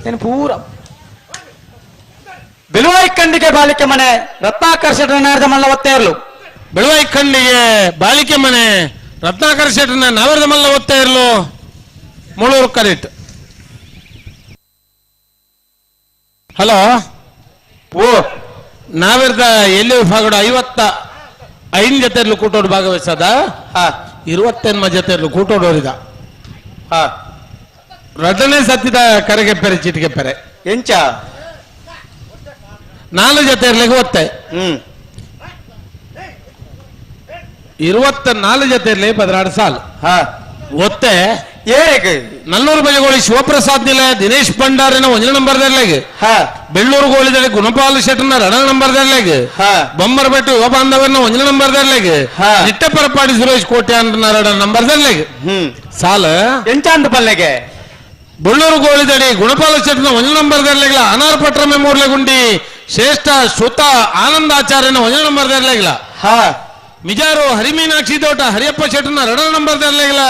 ಏನು ಪೂರ ಬೆಳುವಾಯಿ ಖಂಡಿಗೆ ಬಾಲಿಕೆ ಮನೆ ರತ್ನಾಕರ್ ಶೆಟ್ಟನ ಮಲ್ಲ ಒತ್ತೇರ್ಲು. ಬೆಳುವಾಯಿ ಖಂಡಿಗೆ ಬಾಲಿಕೆ ಮನೆ ರತ್ನಾಕರ್ ಶೆಟ್ಟನ ನಾವರದ ಮಲ್ಲ ಒತ್ತೇರ್ಲು ಮುಳೂರು ಕರೆಕ್ಟ್. ಹಲೋ ಓ ನಾವಿರ್ದ ಎಲ್ಲಿ ವಿಭಾಗಡು 55 ಜೊತೆರ್ಲು ಕೂಟೋಡು ಭಾಗವಹಿಸದ 28 ಜೊತೆರ್ಲು ಕೂಟೋಡೋರಿದ ರಡ್ಡನೇ ಸತ್ತಿದ ಕರೆಗೆ ಪೆರೆ ಚೀಟಿಗೆ ಪೆರೆ ಎಂಚ 4 ಜೊತೆ ಇರ್ಲಿಕ್ಕೆ ಒತ್ತೆ 24 ಜೊತೆ ಇರ್ಲಿ 16 ಸಾಲು ಒತ್ತೆ ಏರೆಗ್ ನಲ್ಲೂರು ಬಜಗೋಳಿ ಶಿವಪ್ರಸಾದ್ ನಿಲಯ ದಿನೇಶ್ ಭಂಡಾರಿನ ಒಂಜನೇ ನಂಬರ್ ದರ್ಲೆಗ್. ಬೆಳ್ಳೂರು ಗೋಳಿದಲ್ಲಿ ಗುಣಪಾಲ್ ಶೆಟ್ಟರ್ನ ಎರಡನೇ ನಂಬರ್ ದರ್ಲೆಗ್. ಬೊಮ್ಮರಬೆಟ್ಟು ಯುವ ಬಾಂಧವರನ್ನ ಒಂಜನೇ ನಂಬರ್ ದರ್ಲೆಗ್. ನಿಟ್ಟಪರಪಾಡಿ ಸುರೇಶ್ ಕೋಟೆ ಎರಡನೇ ನಂಬರ್ ದರ್ಲೆಗ್. ಸಾಲ ಎಂಚಾಂದ ಪಲ್ಲೆಗೆ ಬೊಳ್ಳೂರು ಗೋಳಿದಡಿ ಗುಣಪಾಲ ಶೆಟ್ಟರ್ನ ಒಂಜನೇ ನಂಬರ್ ದರ್ಲೆಗ್ಲ. ಅನಾರ್ ಪಟ್ರ ಮೆಮೋರ್ಲೆಗುಂಡಿ ಶ್ರೇಷ್ಠ ಶ್ರುತ ಆನಂದಾಚಾರ್ಯನ ಒಂಜನೇ ನಂಬರ್ ದರ್ಲೆಗ್ಲ. ಮಿಜಾರು ಹರಿಮೀನಾಕ್ಷಿ ತೋಟ ಹರಿಯಪ್ಪ ಶೆಟ್ಟರ್ನ ಎರಡನೇ ನಂಬರ್ ದರ್ಲೆಗ್ಲ.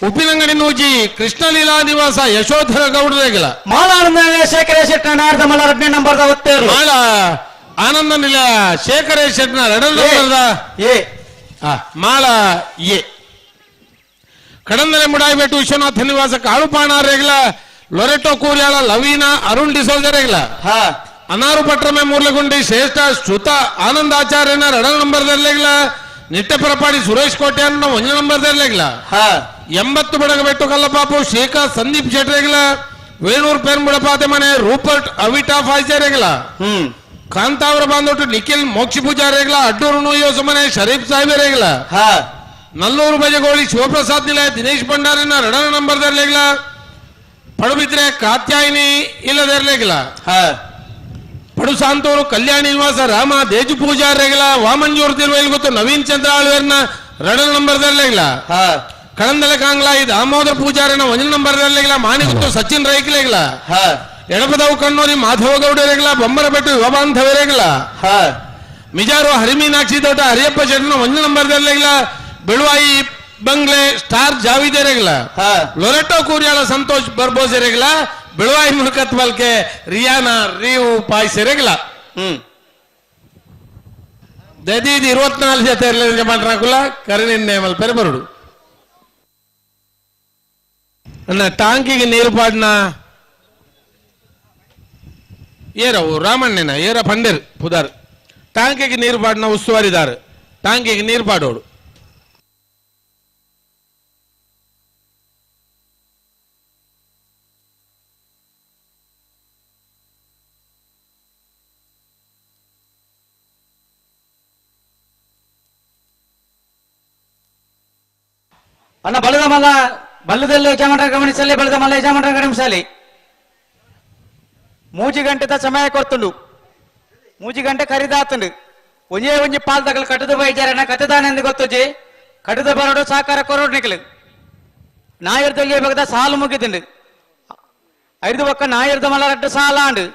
ಉಪ್ಪಿನಂಗಡಿ ನೂಜಿ ಕೃಷ್ಣಲೀಲಾ ನಿವಾಸ ಯಶೋಧರ ಗೌಡರೆಗ್ಲ. ಮಾಲಾನಂದ ಶೇಖರ ಶೆಟ್ಟನ ನಾರ್ದ ಮಲ್ಲ ಎರಡನೇ ನಂಬರ್ ಒತ್ತೇರು. ಮಾಳ ಆನಂದ ನಿಲಯ ಶೇಖರ ಶೆಟ್ಟನ ಎರಡನೇ ನಂಬರ್ದ ಎ ಮಾಳ ಎ. ಕಡಂದಲೆ ಮುಡಾಯಿಬೆಟ್ಟು ವಿಶ್ವನಾಥ ನಿವಾಸ ಕಾಳುಪಾಣಾರೆಗ್ಲ. ಲೊರೆಟೋ ಕೂರ್ಯಾಳ ಲವೀನಾ ಅರುಣ್ ಡಿಸೋಜರೆಗ್ಲ. ಅನಾರು ಪಟ್ರಮೆ ಮೂರ್ಲಗುಂಡಿ ಶ್ರೇಷ್ಠ ಶ್ರುತ ಆನಂದಾಚಾರ್ಯನ ಎರಡನೇ ನಂಬರ್ ದರ್ಲೆಗ್ಲ. ನಿಟ್ಟಪರಪಾಡಿ ಸುರೇಶ್ ಕೋಟ್ಯಾನ ಒಂದನೇ ನಂಬರ್ ದರ್ಲೆಗ್ಲ. 80 ಬಡಗಬೆಟ್ಟು ಕಲ್ಲಪಾಪು ಶ್ರೀಕಾಂತ್ ಸಂದೀಪ್ ಶೆಟ್ರೆಗ್ಲ. ವೇಣೂರ್ ಪೇರ್ಮುಡಪಾತೆ ಮನೆ ರೂಪರ್ಟ್ ಅವಿಟಾ ಫಾಯ್ಸರೆಗ್ಲ. ಕಾಂತಾವರ ಬಾಂದೊಟ್ಟು ನಿಖಿಲ್ ಮೋಕ್ಷ ಪೂಜಾರೆಗ್ಲ. ಅಡ್ಡೂರು ನುಯ್ಯೋಸ ಮನೆ ಶರೀಫ್ ಸಾಹೇಬರೆಗ್ಲ. ನಲ್ಲೂರು ಬಜಗೋಳಿ ಶಿವಪ್ರಸಾದ್ ನಿಲಯ ದಿನೇಶ್ ಭಂಡಾರಿನ ಎರಡನೇ ನಂಬರ್ ದರ್ಲೆಗ್ಲ. ಪಡುಬಿದ್ರೆ ಕಾತ್ಯಾಯಿನಿ ಇಲ್ಲದರ್ಲೆಗ್ಲ. ಪಡು ಸಾಂತೂರು ಕಲ್ಯಾಣಿ ನಿವಾಸ ರಾಮ ದೇಜು ಪೂಜಾರೆಗ್ಲ. ವಾಮಂಜೂರು ತಿರುವೈಲ್ ಗೊತ್ತು ನವೀನ್ ಚಂದ್ರ ಆಳ್ವೇರ್ನ ಎರಡನೇ ನಂಬರ್ ದರ್ಲೆಗ್ಲ. ಕಳಂದಲೆ ಕಾಂಗ್ಲಾಯಿ ದಾಮೋದರ ಪೂಜಾರಿನ ಒಂದನೇ ನಂಬರ್ ದರ್ಲೆಗ್ಲ. ಮಾಣಿಗುತ್ತು ಸಚಿನ್ ರೈಕ್ಲೆಗ್ಲ. ಎಡಪದವು ಕಣ್ಣೂರಿ ಮಾಧವ ಗೌಡರೆಗ್ಲ. ಬೊಮ್ಮರಬೆಟ್ಟು ಯುವ ಬಾಂಧವರೆಗ್ಲ. ಮಿಜಾರು ಹರಿಮೀನಾಕ್ಷಿ ತೋಟ ಹರಿಯಪ್ಪ ಶೆಟ್ಟನ ಒಂದನೇ ನಂಬರ್ ದರ್ಲೆಗ್ಲ. ಬೆಳುವಾಯಿ ಬಂಗ್ಲೆ ಸ್ಟಾರ್ ಜಾವಿದೆರೆಗ್ಲ. ಲೊರೆಟೋ ಕೂರ್ಯಾಳ ಸಂತೋಷ್ ಬರ್ಬೋಸೆರೆಗ್ಲ. ಬೆಳುವಾಯಿ ಮುಲ್ಕತ್ ಬಲ್ಕೆ ರಿಯಾನಾ ರೀವು ಪಾಯ್ಸೆರೆಗ್ಲ. ದದೀದ್ 24 ಜೊತೆ ಮಾಡ್ರಾಕುಲ ಕರಿನಿನ್ನೆ ಮಲ್ಪೆರೆ ಬರುಡು. ಅಣ್ಣ ಟಾಂಕಿಗೆ ನೀರು ಪಾಡ್ನ ಏರವು ರಾಮಣ್ಣನ ಏರ ಪಂಡೇರ್ ಪುದಾರ್ ಟಾಂಕಿಗೆ ನೀರು ಪಾಡ್ನ ಉಸ್ತುವಾರಿದಾರು ಟಾಂಕಿಗೆ ನೀರು ಪಾಡೋಡು. ಅಣ್ಣ ಬಲದ ಮಲ್ಲ ಬಲ್ಲದಲ್ಲಿ ಯಜಮಾನರ ಗಮನಿಸಲಿ, ಬಲದ ಮಲ್ಲ ಯಜಮಾನರ ಗಮನಿಸಲಿ. ಮೂಜಿ ಗಂಟೆದ ಸಮಯ ಕೊರ್ತುಂಡು, ಮೂಜಿ ಗಂಟೆ ಖರೀದಾತುಂಡು. ಒಂಜೇ ಒಂಜಿ ಪಾಲ್ದಗಲು ಕಟ್ಟದ ಬೈಜಾರಣ ಕಟ್ಟದಾನೆಂದು ಗೊತ್ತುಜಿ. ಕಟ್ಟದ ಬರೋಡು ಸಾಕಾರ ಕೊರೋಡು ನಿಕಲು ನಾಯರ್ದಲ್ಲಿ ಬಗದ ಸಾಲು ಮುಗಿದುಂಡು. ಐದು ಪಕ್ಕ ನಾಯರ್ದ ಮಲ್ಲ ರಡ್ಡು ಸಾಲ ಆಂಡು.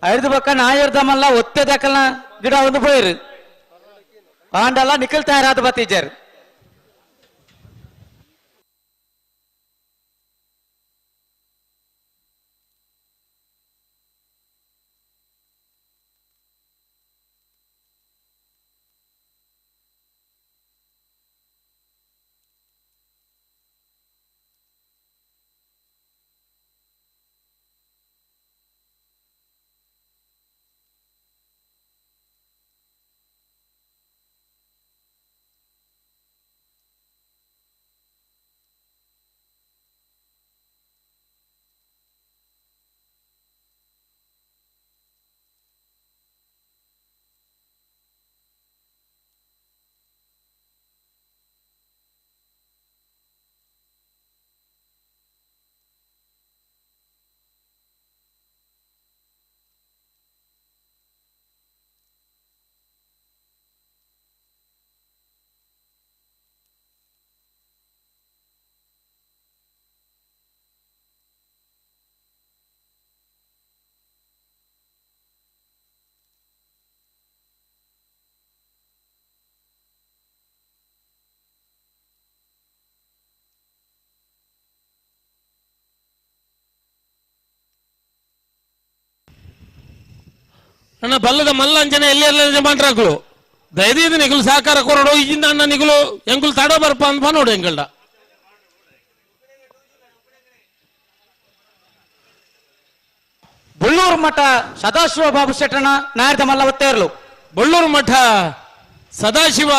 ಐದು ಪಕ್ಕ ನಾಯರ್ದ ಮಲ್ಲ ಒತ್ತೆ ದಕ್ಕಲ್ನ ಗಿಡ ಒಂದು ಪೋಯಿರು ಆಂಡಲ್ಲ ನಿಕಲ್ ತಯಾರಾದ ಬತ್ತೀಜಾರು. ಅಣ್ಣ ಬಲ್ಲದ ಮಲ್ಲ ಅಂಜನೆ ಎಲ್ಲಿ ಮಾಡ್ರಾಕ್ಲು ದಯದೀದ ನಿಗುಲು ಸಹಕಾರ ಕೊರಡು ಈಗಿಂದ ಅಣ್ಣ ನಿಗುಲು ಎಂಗುಲು ತಡೋ ಬರ್ಪ ಅಂತ ನೋಡು ಎಂಗಲ್ಡ. ಬೊಳ್ಳೂರು ಮಠ ಸದಾಶಿವ ಬಾಬು ಶೆಟ್ಟನ ನಾಯರ್ದ ಮಲ್ಲ ಒತ್ತೇರ್ಲು. ಬೊಳ್ಳೂರು ಮಠ ಸದಾಶಿವ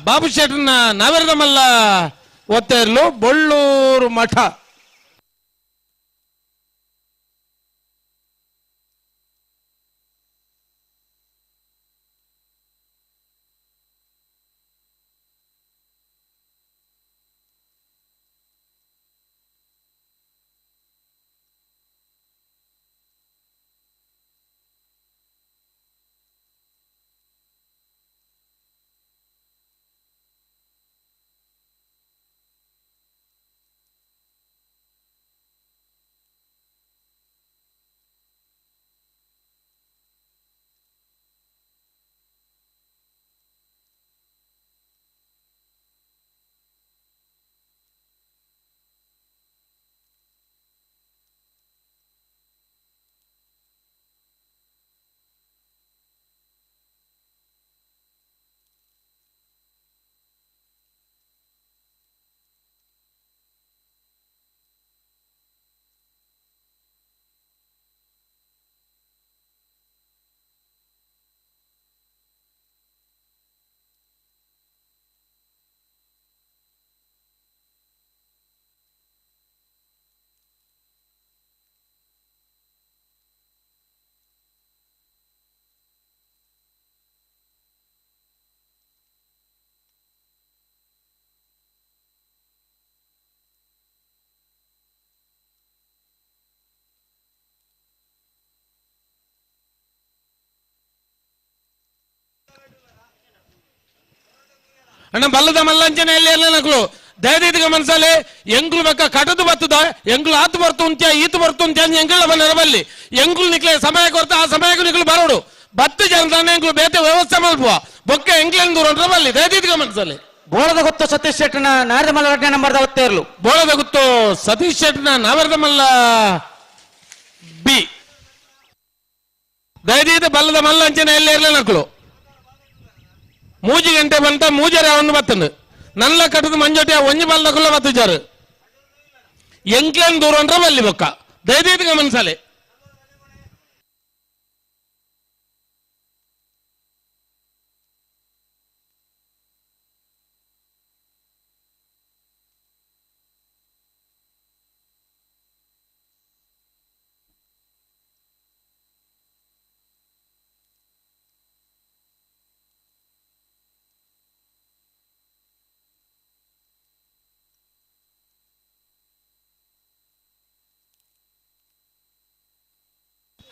ಬಾಬು ಶೆಟ್ಟನ ನಾವೆರದ ಮಲ್ಲ ಒತ್ತೇರ್ಲು ಬೊಳ್ಳೂರು ಮಠ. ಅಣ್ಣ ಬಲ್ಲದ ಮಲ್ಲಂಚನೆ ಎಲ್ಲಿ ಎಲ್ಲ ನಕಲು ದಯದೀದ ಗಮನಿಸಲೆ ಎಂಗ್ಲು ಬಕ್ಕ ಕಟದು ಬತ್ತದ ಎಂಗ್ಲು ಆತು ಬರ್ತು ಅಂತ್ಯ ಈತು ಬರ್ತು ಅಂತ್ಯ ಎಂಗಳ ನೆರವಲ್ಲಿ ಎಂಗ್ಲು ನಿಕ್ಲೆ ಸಮಯ ಕೊರ್ತ ಆ ಸಮಯಕ್ಕೂ ನಿಕ್ಲು ಬರೋಡು ಬತ್ತು ಜನ ತಾನೆ ಎಂಗ್ಲು ಬೇತೆ ವ್ಯವಸ್ಥೆ ಮಲ್ಪುವ ಬೊಕ್ಕ ಎಂಗ್ಲೆನ್ ದೂರ ಬಲ್ಲಿ ದಯದೀದ ಗಮನಿಸಲೆ. ಬೋಳದ ಗೊತ್ತು ಸತೀಶ್ ಶೆಟ್ಟನ ನಾರದ ಮಲ್ಲ ರಡ್ಡನೇ ನಂಬರ್ದ ಒತ್ತೇರ್ಲು. ಬೋಳದ ಗೊತ್ತು ಸತೀಶ್ ಶೆಟ್ಟನ ನಾವರದ ಮಲ್ಲ ಬಿ. ದಯದೀದ ಬಲ್ಲದ ಮಲ್ಲ ಅಂಚನೆ ಎಲ್ಲಿ ಇರಲಿ ನಕಲು ಮೂಜಿ ಗಂಟೆ ಬಂತ ಮೂಜರೆ ಅವನು ಬತ್ತನು ನಲ್ಲ ಕಟ್ಟದ ಮಂಜೋಟಿ ಒಂಜಿ ಬಲ್ಲ ಕುಲ್ಲ ಬತ್ತುಜಾರು ಎಂಕ್ಲೇನ್ ದೂರ ಅಂದ್ರ ಬಲ್ಲಿ ಬೊಕ್ಕ ದಯದೀದ ಗಮನಿಸಲೆ.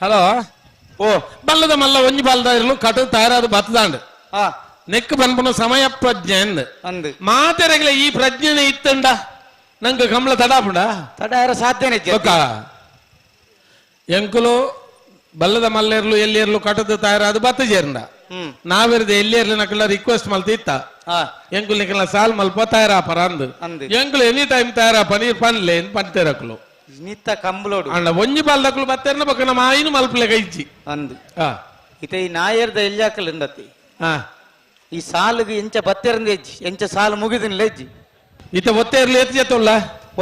ಹಲೋ ಓ ಬಲ್ಲದ ಮಲ್ಲ ಒಂಜಿ ಬಲ್ಲದ ಇರಲು ಕಟು ತಯಾರಾದ ಬತ್ತದಾಂಡ್ ನೆಕ್ ಬನ್ಪುನ ಸಮಯ ಪ್ರಜ್ಞೆ ಅಂದ್ ಮಾತೆರೆಗ್ಲ ಈ ಪ್ರಜ್ಞೆನೆ ಇತ್ತಂಡ ನಂಗೆ ಕಮಲ ತಡಾಪುಂಡ ತಡ ಸಾಧ್ಯನೇ. ಎಂಕುಲು ಬಲ್ಲದ ಮಲ್ಲೇರ್ಲು ಎಲ್ಲಿರ್ಲು ಕಟದ ತಯಾರಾದ ಬತ್ತ ಜೇರಂಡ ನಾವಿರದ ಎಲ್ಲಿರ್ಲು ನಕಲ ರಿಕ್ವೆಸ್ಟ್ ಮಲ್ತಿತ್ತ ಎಂಕುಲು ನಿಕಲ ಸಾಲ್ ಮಲ್ಪ ತಯಾರಾಪರ ಅಂದ್ ಎಂಕುಲು ಎನಿ ಟೈಮ್ ತಯಾರಾಪ ನೀರ್ ಪನ್ಲೆ ಪಂತೇರಕುಲು ನಿತ್ತ ಕಂಬಲೋಡು ಅಣ್ಣ ಒಂಜಿ ಬಾಲ್ದಕ್ಲು ಬತ್ತೇರ್ನ ಬೊಕ್ಕ ನಮ್ಮ ಆಯಿನ ಮಲ್ಪಲೆ ಕೈಚಿ ಅಂದು ಇತ ಈ ನಾಯರ್ದ ಎಲ್ಯಾಕಲ್ ಎಂದತ್ತಿ ಈ ಸಾಲಿಗೆ ಎಂಚ ಬತ್ತೇರಂದ ಹೆಜ್ಜಿ ಎಂಚ ಸಾಲು ಮುಗಿದಿನ ಲೆಜ್ಜಿ ಇತ ಒತ್ತೇರ್ಲು ಎತ್ತು ಜತ್ತುಲ್ಲ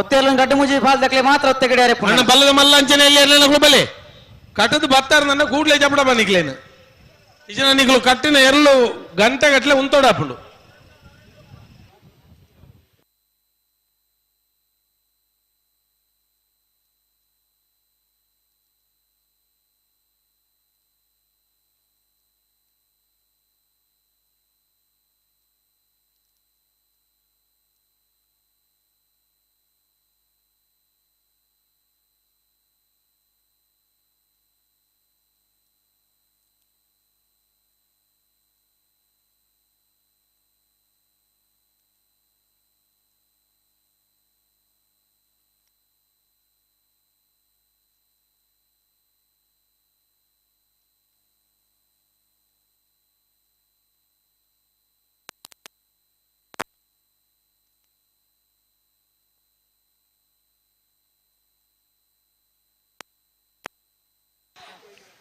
ಒತ್ತೇರ್ಲ ಗಡ್ಡ ಮುಜಿ ಬಾಲ್ದಕ್ಲೆ ಮಾತ್ರ ಒತ್ತೆ ಕಡೆ ಅಣ್ಣ ಬಲ್ಲದ ಮಲ್ಲ ಅಂಚನೆ ಎಲ್ಲಿ ಇರ್ಲಿಲ್ಲ ಬಲೆ ಕಟ್ಟದ ಬತ್ತಾರ ನನ್ನ ಕೂಡ್ಲೆ ಜಪಡ ಬನ್ನಿಕ್ಲೇನು ಇಜನ ನಿಕ್ಲು ಕಟ್ಟಿನ ಎರ್ಲು ಗಂಟೆ ಗಟ್ಟಲೆ ಉಂತೋಡಾಪುಂಡು.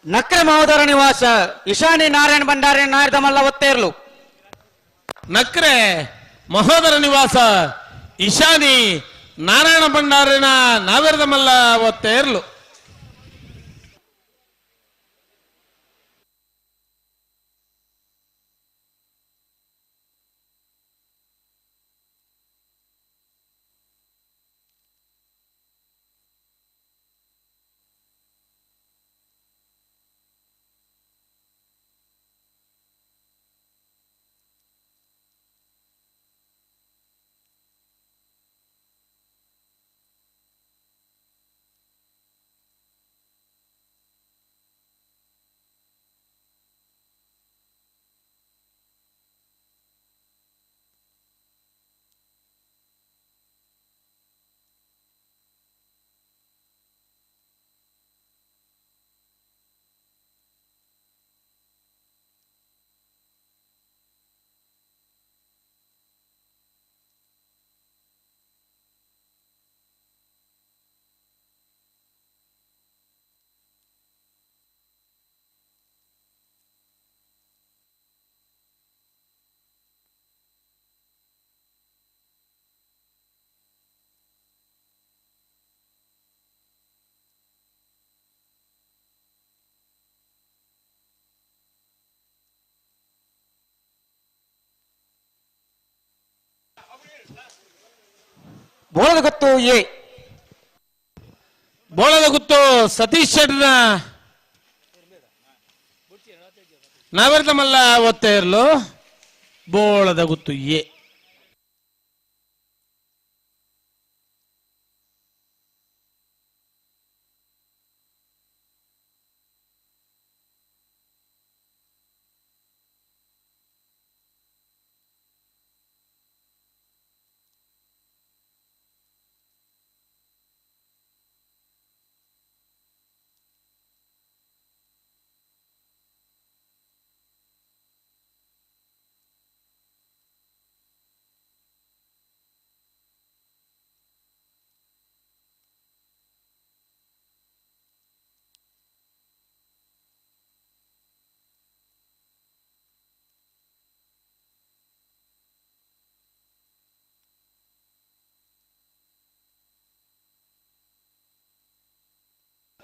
ನಕ್ರೆ ಮಹೋದರ ನಿವಾಸ ಇಶಾನಿ ನಾರಾಯಣ ಭಂಡಾರಿ ನಾಯರ್ದ ಮಲ್ಲ ಒತ್ತೇರ್ಲು. ನಕ್ರೆ ಮಹೋದರ ನಿವಾಸ ಇಶಾನಿ ನಾರಾಯಣ ಭಂಡಾರಿನ ನಾವೇರ್ದ ಮಲ್ಲ ಒತ್ತೇರ್ಲು. ಬೋಳದ ಗೊತ್ತು ಎ ಬೋಳದ ಗುತ್ತು ಸತೀಶ್ ಶೆಟ್ಟನ ನಾವೆರ್ದ ಮಲ್ಲ ಒತ್ತೆ ಇರಲು ಬೋಳದ ಗುತ್ತು ಎ.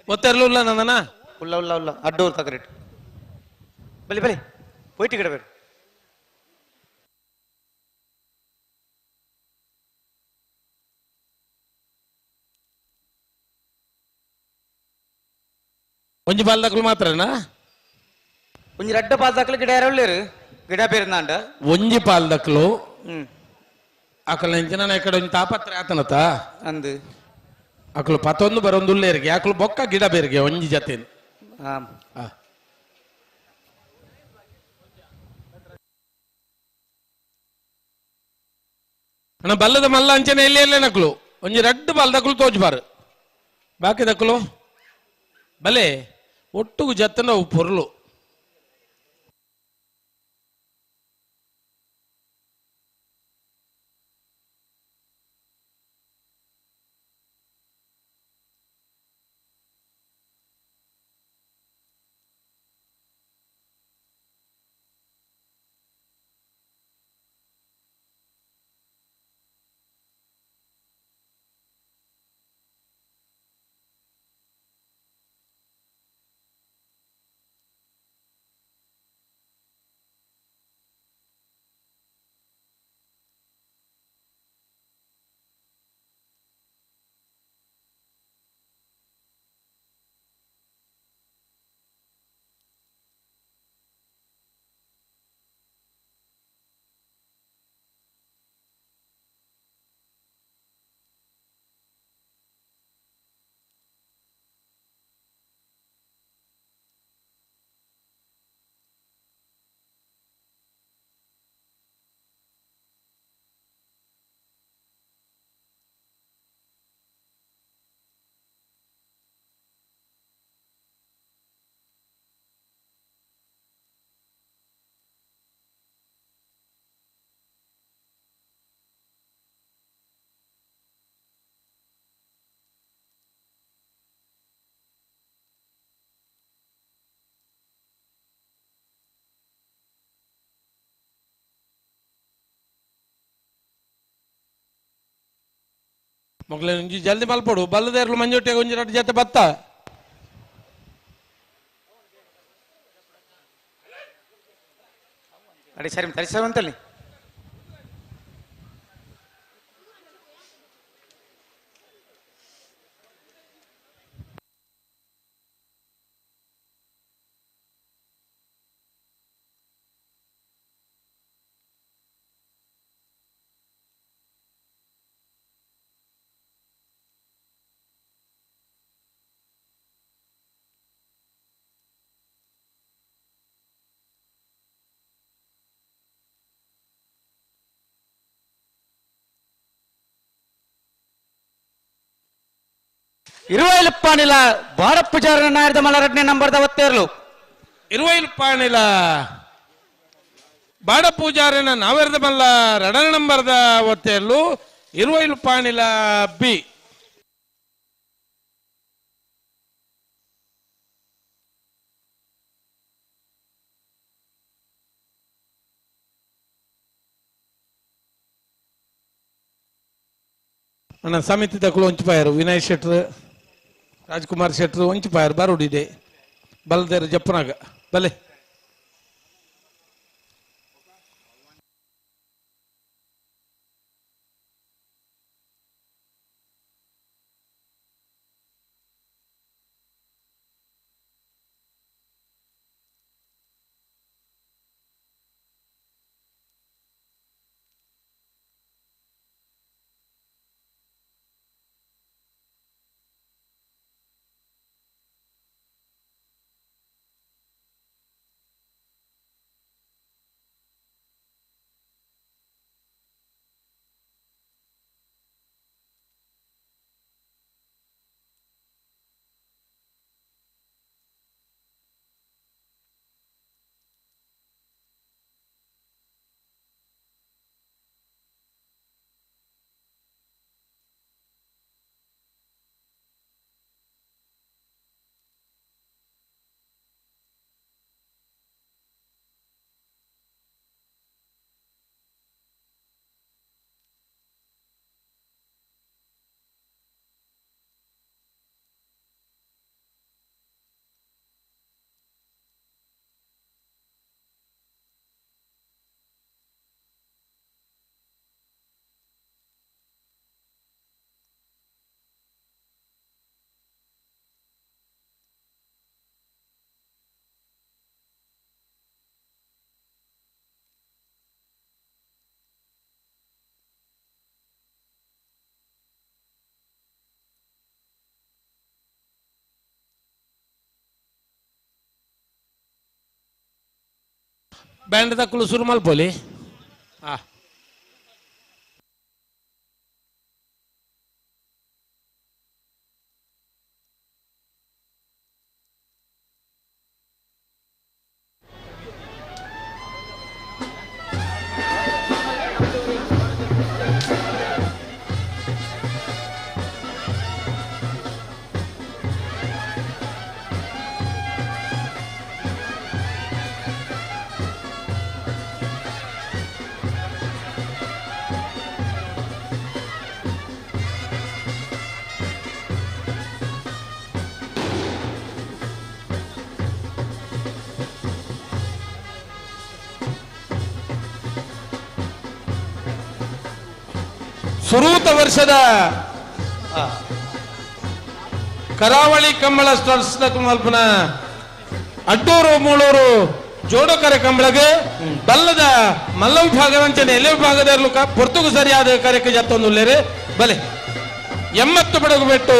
ಒತ್ತೆರ್ಲು ಉಲ್ಲ ನಂದನ ಉಲ್ಲ ಉಲ್ಲ ಉಲ್ಲ ಅಡ್ಡೂರು ತಗರೇಟ್ ಬಲಿ ಬಲಿ ಪೋಯ್ಟಿ ಗಿಡ ಬೇಡ. ಒಂಜಿ ಬಾಲ್ದಕ್ಲು ಮಾತ್ರನಾ? ಒಂಜಿ ರಡ್ಡ ಪಾಲ್ದಕ್ಲು ಗಿಡ ಯಾರು ಗಿಡ ಬೇರ್ನಾಂಡ ಒಂಜಿ ಪಾಲ್ದಕ್ಲು ಅಕಲ್ ಎಂಚಿನ ಎಕಡೆ ಒಂಜಿ ತಾಪತ್ರ ಆತನತ ಅಂದು ಅಕಲು ಪತೊಂದು ಬರೊಂದು ಉಲ್ಲೇರಿಗೆ ಅಕಲು ಬೊಕ್ಕ ಗಿಡ ಬೇರಿಗೆ ಒಂಜಿ ಜತೆ. ಅಣ್ಣ ಬಲ್ಲದ ಮಲ್ಲ ಅಂಚನೆ ಎಲ್ಲಿ ಎಲ್ಲೇ ನಕಲು ಒಂಜಿ ರಡ್ಡು ಬಾಲ್ದಕ್ಲು ತೋಜ್ಬಾರು ಬಾಕಿ ದಕ್ಕಲು ಬಲೆ ಒಟ್ಟುಗು ಜತ್ತನ ಅವು ಪೊರ್ಲು. ಮೊಗಲೇ ಒಂಜಿ ಜಲ್ದಿ ಮಲ್ಪೊಡು ಬಲ್ಲದೇರ್ಲು ಮಂಜೊಟ್ಟಿಗೆ ಒಂಜಿ ರಡ್ಡು ಜೊತೆ ಬತ್ತ. ಅಡಿ ಸರಿ ತರಿಸವಂತಲ್ಲಿ ಇರುವೈಲುಪ್ಪಾನಿಲ ಭಾರತ್ ಪೂಜಾರನ ನಾಯರದ ಮಲರಡ್ನೆ ನಂಬರ್ ದವತ್ತೇರ್ಲು. ಇರುವೈಲುಪ್ಪಾನಿಲ ಬಾಡ ಪೂಜಾರನ ನಾವೆರದ ಮಲ್ಲ ರಡನ ನಂಬರ್ದ ಒತ್ತೇರ್ಲು ಇರುವೈಲುಪ್ಪಾನಿಲ ಬಿ. ಅಣ್ಣ ಸಮಿತಿ ತಕ್ಕಳು ಒಂಚಿಪಾಯರು ವಿನಯ್ ಶೆಟ್ರು ರಾಜ್ಕುಮಾರ್ ಶೆಟ್ರು ಒಂಚಿಪಾಯರು ಬರುಡಿದೆ ಬಲ್ದೇರು ಜಪ್ಪನಾಗ ಬಲೆ. ಬ್ಯಾಂಡ್ ದಕ್ಕಲು ಶುರು ಮಲ್ಪೊಲಿ. ಆ ಸುರೂತ ವರ್ಷದ ಕರಾವಳಿ ಕಂಬಳ ಮಲ್ಪನ ಅಡ್ಡೂರು ಮೂಳೂರು ಜೋಡಕರೆ ಕಂಬಳಗೆ ಬಲ್ಲದ ಮಲ್ಲ ವಿಭಾಗದಂಚನೆ ಎಲೆ ವಿಭಾಗದ ಪೊರ್ತುಗು ಸರಿಯಾದ ಕರೆಕ್ಕೆ ಜತ್ತೊಂದುಲ್ಲೇರೆ ಬಲೆ 80 ಬಡಗು ಬೆಟ್ಟು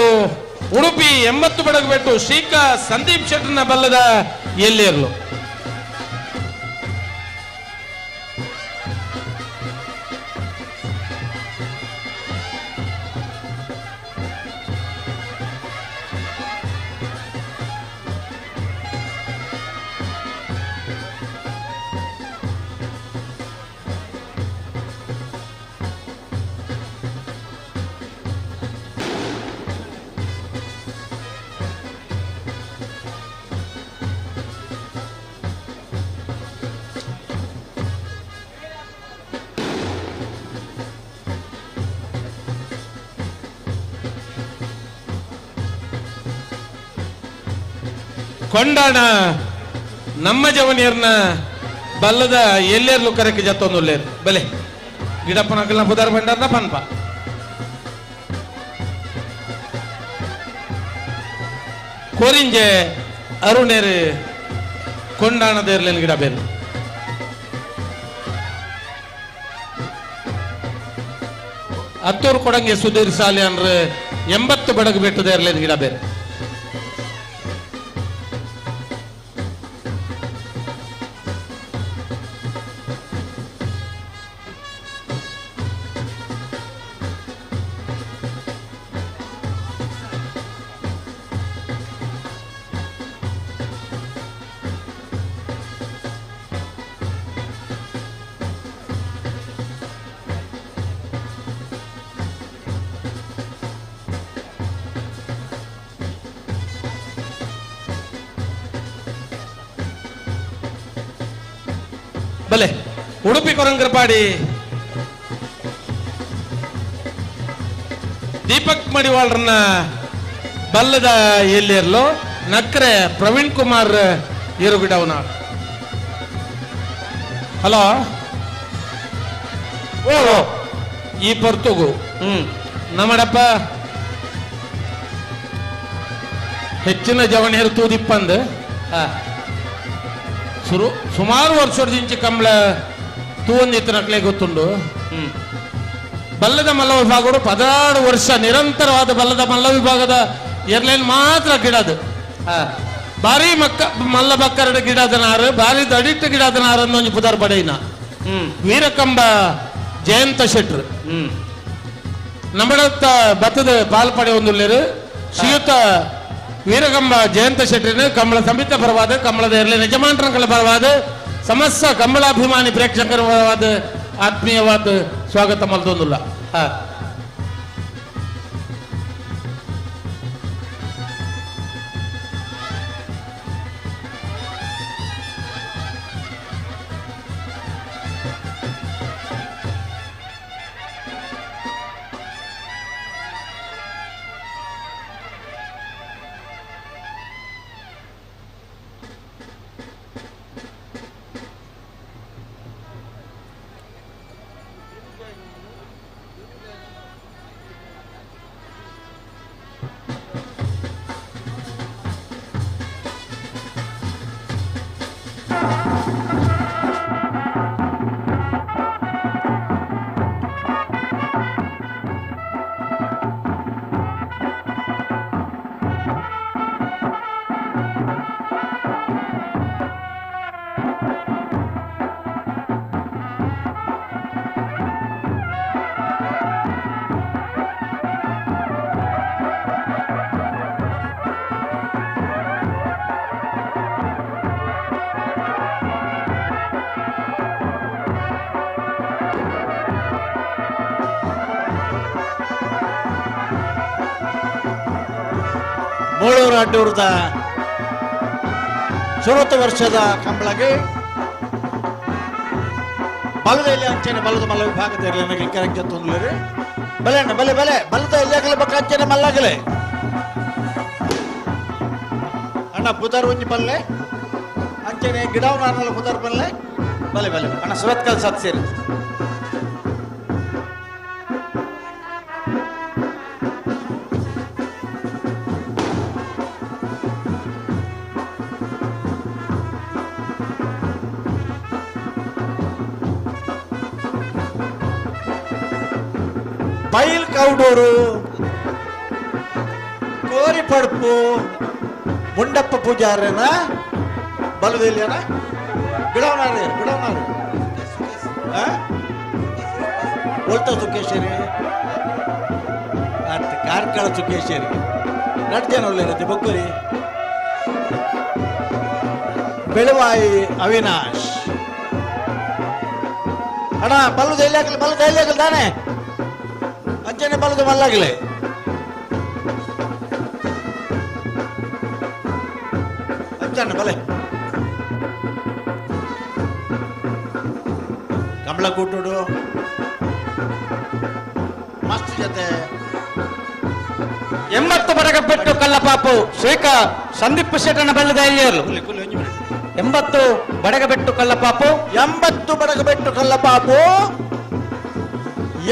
ಉಡುಪಿ 80 ಬಡಗು ಬೆಟ್ಟು ಶ್ರೀಕಾ ಸಂದೀಪ್ ಶೆಟ್ಟರ್ನ ಬಲ್ಲದ ಎಲ್ಲಿರಲು ಕೊಂಡಾಣ ನಮ್ಮ ಜವನಿಯರ್ನ ಬಲ್ಲದ ಎಲ್ಲೇರ್ಲು ಕರೆಕ್ಕೆ ಜತ್ತೊಂದುಲ್ಲೇರು ಬಲೆ ಗಿಡಪ್ಪನ ಪುದಾರ್ ಭಂಡಾರ್ನ ಪನ್ಪ ಕೋರಿಂಜೆ ಅರುಣೇರು ಕೊಂಡಾಣದೇರ್ಲೇನು ಗಿಡ ಬೇರು ಹತ್ತೂರು ಕೊಡಂಗೆ ಸುಧೀರ್ ಸಾಲಿ ಅಂದ್ರೆ 80 ಬಡಗು ಬೆಟ್ಟದೇರ್ಲೇನು ಗಿಡ ಬೇರೆ ಬಲೆ ಉಡುಪಿ ಕೊರಂಗ್ರಪಾಡಿ ದೀಪಕ್ ಮಡಿವಾಳ್ರನ್ನ ಬಲ್ಲದ ಎಲ್ಲಿರ್ಲು ನಕ್ರೆ ಪ್ರವೀಣ್ ಕುಮಾರ್ ಇರುಗಿಡವನ. ಹಲೋ ಓ ಈ ಪರ್ತುಗು ನಮ್ಮಡಪ್ಪ ಹೆಚ್ಚಿನ ಜವಣಿಯರು ತೂದಿಪ್ಪಂದು ಸುಮಾರು ವರ್ಷದಿಂಚಿ ಕಂಬಳ ತೂವಂದಿತ್ತನಕ್ಲೆ ಗೊತ್ತುಂಡು. ಬಲ್ಲದ ಮಲ್ಲ ವಿಭಾಗಗಳು 16 ವರ್ಷ ನಿರಂತರವಾದ ಬಲ್ಲದ ಮಲ್ಲ ವಿಭಾಗದ ಏರ್ಲೈನ್ ಮಾತ್ರ ಗಿಡದು. ಭಾರಿ ಮಕ್ಕ ಮಲ್ಲ ಬಕ್ಕರಡ ಗಿಡದನಾರು ಭಾರಿ ದಡಿಟ್ಟು ಗಿಡದನಾರು ಅನ್ನೊಂದು ಪುದಾರ್ ಬಡೈನ ವೀರಕಂಬ ಜಯಂತ ಶೆಟ್ರು ನಮ್ಮಡತ್ತ ಬತ್ತದ ಪಾಲ್ಪಡೆ ಒಂದುಲ್ಲೇರು ಶ್ರೀಯುತ ವೀರಕಂಬ ಜಯಂತ ಶೆಟ್ಟರಿನ ಕಂಬಳ ಸಮಿತ ಪರವಾದ ಕಂಬಳದ ಏರ್ಲೈನ್ ಯಜಮಾನರ ಪರವಾದ ಸಮಸ್ತ ಕಂಬಳಾಭಿಮಾನಿ ಪ್ರೇಕ್ಷಕರ ಪರವಾದ ಆತ್ಮೀಯವಾದ ಸ್ವಾಗತ ಮಲ್ದೊಂದುಲ್ಲ. ಮೂಳೂರು ಅಡ್ಡೂರದ ಸುರತ ವರ್ಷದ ಕಂಬಳಗೆ ಬಲದ ಇಲ್ಲಿ ಅಂಚನೆ ಬಲದ ಮಲ್ಲ ವಿಭಾಗದ ಕರೆಕ್ಟ್ ತೊಂದರೆ ಬಲೆ ಅಣ್ಣ ಬಲೆ ಬಲೆ ಬಲದ ಇಲ್ಲಿ ಬಕ್ಕ ಅಂಚನೆ ಮಲ್ಲಾಗಲೆ ಅಣ್ಣ ಪುದರ್ ಒಂಜಿ ಪಲ್ಲೆ ಅಂಚನೆ ಗಿಡವನ ಪುದರ್ ಪಲ್ಲೆ ಬಲೆ ಬಲೆ ಅಣ್ಣ ಸುರತ್ಕಲ್ ಸತ್ ಸೇರಿ ಬೈಲ್ ಕೌಡೂರು ಕೋರಿ ಪಡ್ಪು ಮುಂಡಪ್ಪ ಪೂಜಾರನ ಬಲದಲ್ಲಿಯನ ಗಿಡವನಾರು ಗಿಡವನಾರು ಒಲ್ತ ಸುಖೇಶ್ವರಿ ಅತ್ ಕಾರ್ಕಳ ಸುಖೇಶ್ವರಿ ರಡ್ ಜನ ಒಳ್ಳೆ ಬೊಕ್ಕುರಿ ಬೆಳವಾಯಿ ಅವಿನಾಶ್ ಅಣ್ಣ ಬಲ್ಲದ ಎಲ್ಲಿ ಹಾಕಲಿ ಬಲ್ಲದ ಎಲ್ಲಿ ಹಾಕಲಿ ತಾನೆ ಅಂಚನೆ ಬಲದ ಮಲ್ಲಾಗಲೆ ಅಂಚಣ್ಣ ಬಲೆ ಕಮಲ ಕೂಟುಡು ಮಸ್ತ್ ಜೊತೆ 80 ಬಡಗಬೆಟ್ಟು ಕಲ್ಲಪಾಪು ಶ್ರೀಕ ಸಂದೀಪ್ ಶೆಟ್ಟನ ಬಲ್ಲದ ಎಲ್ಲಿಯರು 80 ಬಡಗಬೆಟ್ಟು ಕಲ್ಲಪಾಪು 80 ಬಡಗಬೆಟ್ಟು ಕಲ್ಲಪಾಪು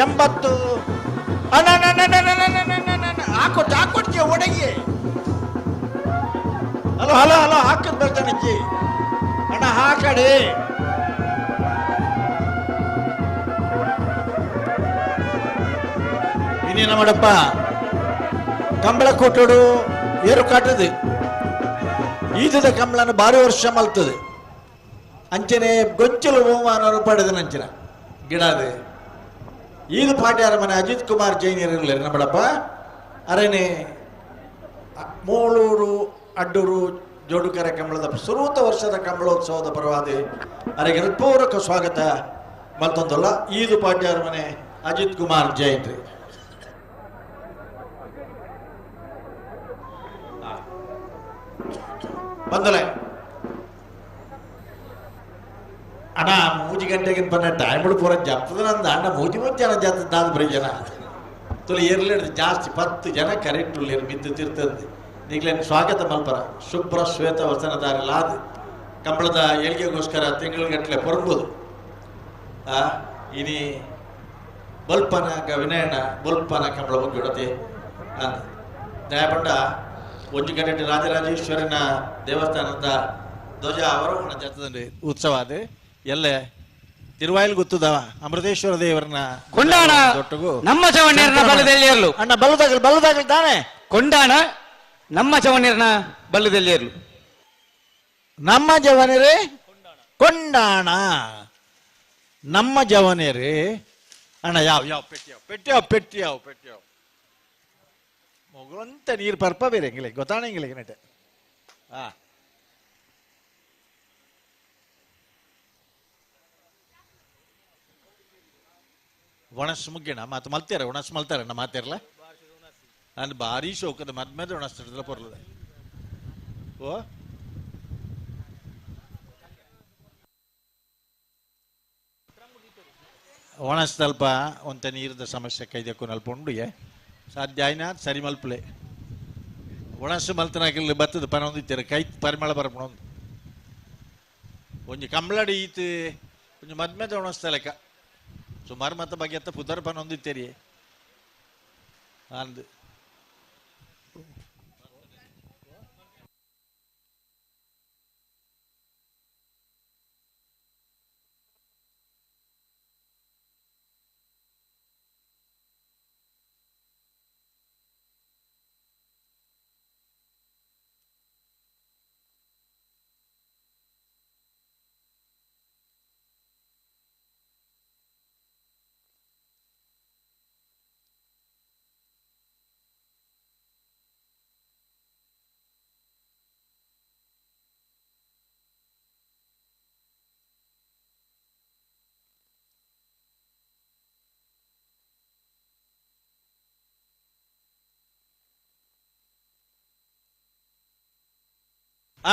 80 ಹಾಕೊಟ್ಟು ಹಾಕೊಡ್ತೀಯ ಒಡಗಿ ಹಲೋ ಹಲೋ ಹಲೋ ಹಾಕದ್ ಬರ್ತಾನೆ ಅಜ್ಜಿ ಅಣ್ಣ ಹಾಕಡಿ ಇನ್ನೇನ ಮಾಡಪ್ಪ ಕಂಬಳ ಕೊಟ್ಟಡು ಏರು ಕಾಟದು ಈದದ ಕಂಬಳನ ಭಾರಿ ವರ್ಷ ಮಲ್ತದೆ ಅಂಚನೆ ಗೊಂಚಲು ಬಹುಮಾನರು ಪಡೆದ ನಂಚಿನ ಗಿಡದು ಈದು ಪಾಟ್ಯಾರ ಮನೆ ಅಜಿತ್ ಕುಮಾರ್ ಜೈನ್ ಇರಲಿಲ್ಲ ನಮ್ಮಡಪ್ಪ ಅರೇನೆ ಮೂಳೂರು ಅಡ್ಡೂರು ಜೋಡುಕರ ಕಂಬಳದ ಸುರೂತ ವರ್ಷದ ಕಂಬಳೋತ್ಸವದ ಪರವಾದಿ ಅರೆಗೆ ಹೃತ್ಪೂರ್ವಕ ಸ್ವಾಗತ ಮತ್ತೊಂದಲ್ಲ ಈದು ಪಾಟ್ಯಾರ ಮನೆ ಅಜಿತ್ ಕುಮಾರ್ ಜೈನ್ ರೀ. ಬಂದಲೆ ಅಣ್ಣ ಮೂಜಿ ಗಂಟೆಗೆ ಬನ್ನ ಟೈಮ್ ಪೂರ ಜಪ್ತದ ನಂದು ಅಣ್ಣ ಮೂಜಿ ಮೂರು ಜನ ಜಾತ ದಾದ ಬರೀ ಜನ ತುಳಿ ಏರ್ಲೇಡ್ದು ಜಾಸ್ತಿ 10 ಜನ ಕರೆಕ್ಟ್ ಉಳ್ಳೇರು ಮಿದ್ದು ತಿರ್ತಂದು ಈಗಲೇನು ಸ್ವಾಗತ ಮಲ್ಪರ ಶುಭ್ರ ಶ್ವೇತ ವಸನದಾರಿ ಲಾದ್ ಕಂಬಳದ ಏಳಿಗೆಗೋಸ್ಕರ ತಿಂಗಳುಗಟ್ಟಲೆ ಪೊರಂಬೋದು ಇನಿ ಬಲ್ಪನ ವಿನಯಣ್ಣ ಬಲ್ಪನ ಕಂಬಳ ಮುಗಿಡತೆ ದಯಪಂಡ ಒಂಜು ಗಂಟೆ ರಾಜರಾಜೇಶ್ವರನ ದೇವಸ್ಥಾನದ ಧ್ವಜ ಅವರೋಹಣ ಜಾತದಲ್ಲಿ ಉತ್ಸವ ಅದೇ ಎಲ್ಲೆ ತಿರುವಾಯಿಲ್ ಗೊತ್ತದವ ಅಮೃತೇಶ್ವರ ದೇವರನ್ನ ಕೊಂಡಾಣ ನಮ್ಮ ಚವಣ್ಯರನ್ನ ಬಲ್ಲದಲ್ಲಿಯರ್ಲು ಅಣ್ಣ ಬಲ್ಲದಾಗಲಿ ಬಲ್ಲದಾಗಲಿ ತಾನೆ ಕೊಂಡಾಣ ನಮ್ಮ ಚವಣ್ಯರನ್ನ ಬಲ್ಲದಲ್ಲಿಯರ್ಲು ನಮ್ಮ ಜವನರೇ ಕೊಂಡಾಣ ನಮ್ಮ ಜವನರೇ ಅಣ್ಣ ಯಾವ ಯಾವ ಪೆಟ್ಟಿ ಯಾವ ಪೆಟ್ಟಿ ಯಾವ ಪೆಟ್ಟಿ ಯಾವ ಪೆಟ್ಟಿ ಯಾವ ಮಗುವಂತ ನೀರು ಪರ್ಪ ಬೇರೆ ಎಂಗಿಲ್ಲ ಗೊತ್ತಾಣಂಗಿಲ್ಲ ನೆಟ್ಟೆ ಆ ಒಣಸ್ ಮುಗ್ಗಿಣ ಮಾತು ಮಲ್ತಾರ ಒಣಸ್ ಮಲ್ತಾರ ನಮ್ಮ ಮಾತಿರಲ್ಲ ನಾನು ಭಾರಿ ಶೋಕದ ಮದ್ಮೇಲೆ ಒಣಸ್ತಿರ್ದಲ್ಲ ಪೊರ್ಲದ ಓ ಒಣಸ್ತಲ್ಪ ಒಂತ ನೀರದ ಸಮಸ್ಯೆ ಕೈದಕ್ಕೂ ನಲ್ಪ ಉಂಡು ಸಾಧ್ಯ ಆಯ್ನ ಸರಿ ಮಲ್ಪಲೆ ಒಣಸು ಮಲ್ತನಾಗಿಲ್ಲ ಬತ್ತದ ಪನೊಂದು ಇತ್ತೀರ ಕೈ ಪರಿಮಳ ಬರಪಣೊಂದು ಒಂಜಿ ಕಂಬ್ಳಡಿ ಈತ್ ಒಂಜಿ ಮದ್ಮೆದ ಒಣಸ್ತಲೆಕ್ಕ ಸುಮಾರು ಮತ್ತ ಬಗ್ಗೆ ಅತ್ತ ಪುದರ್ ಪನೊಂದು ಇತ್ತೀರಿ ಅಂದು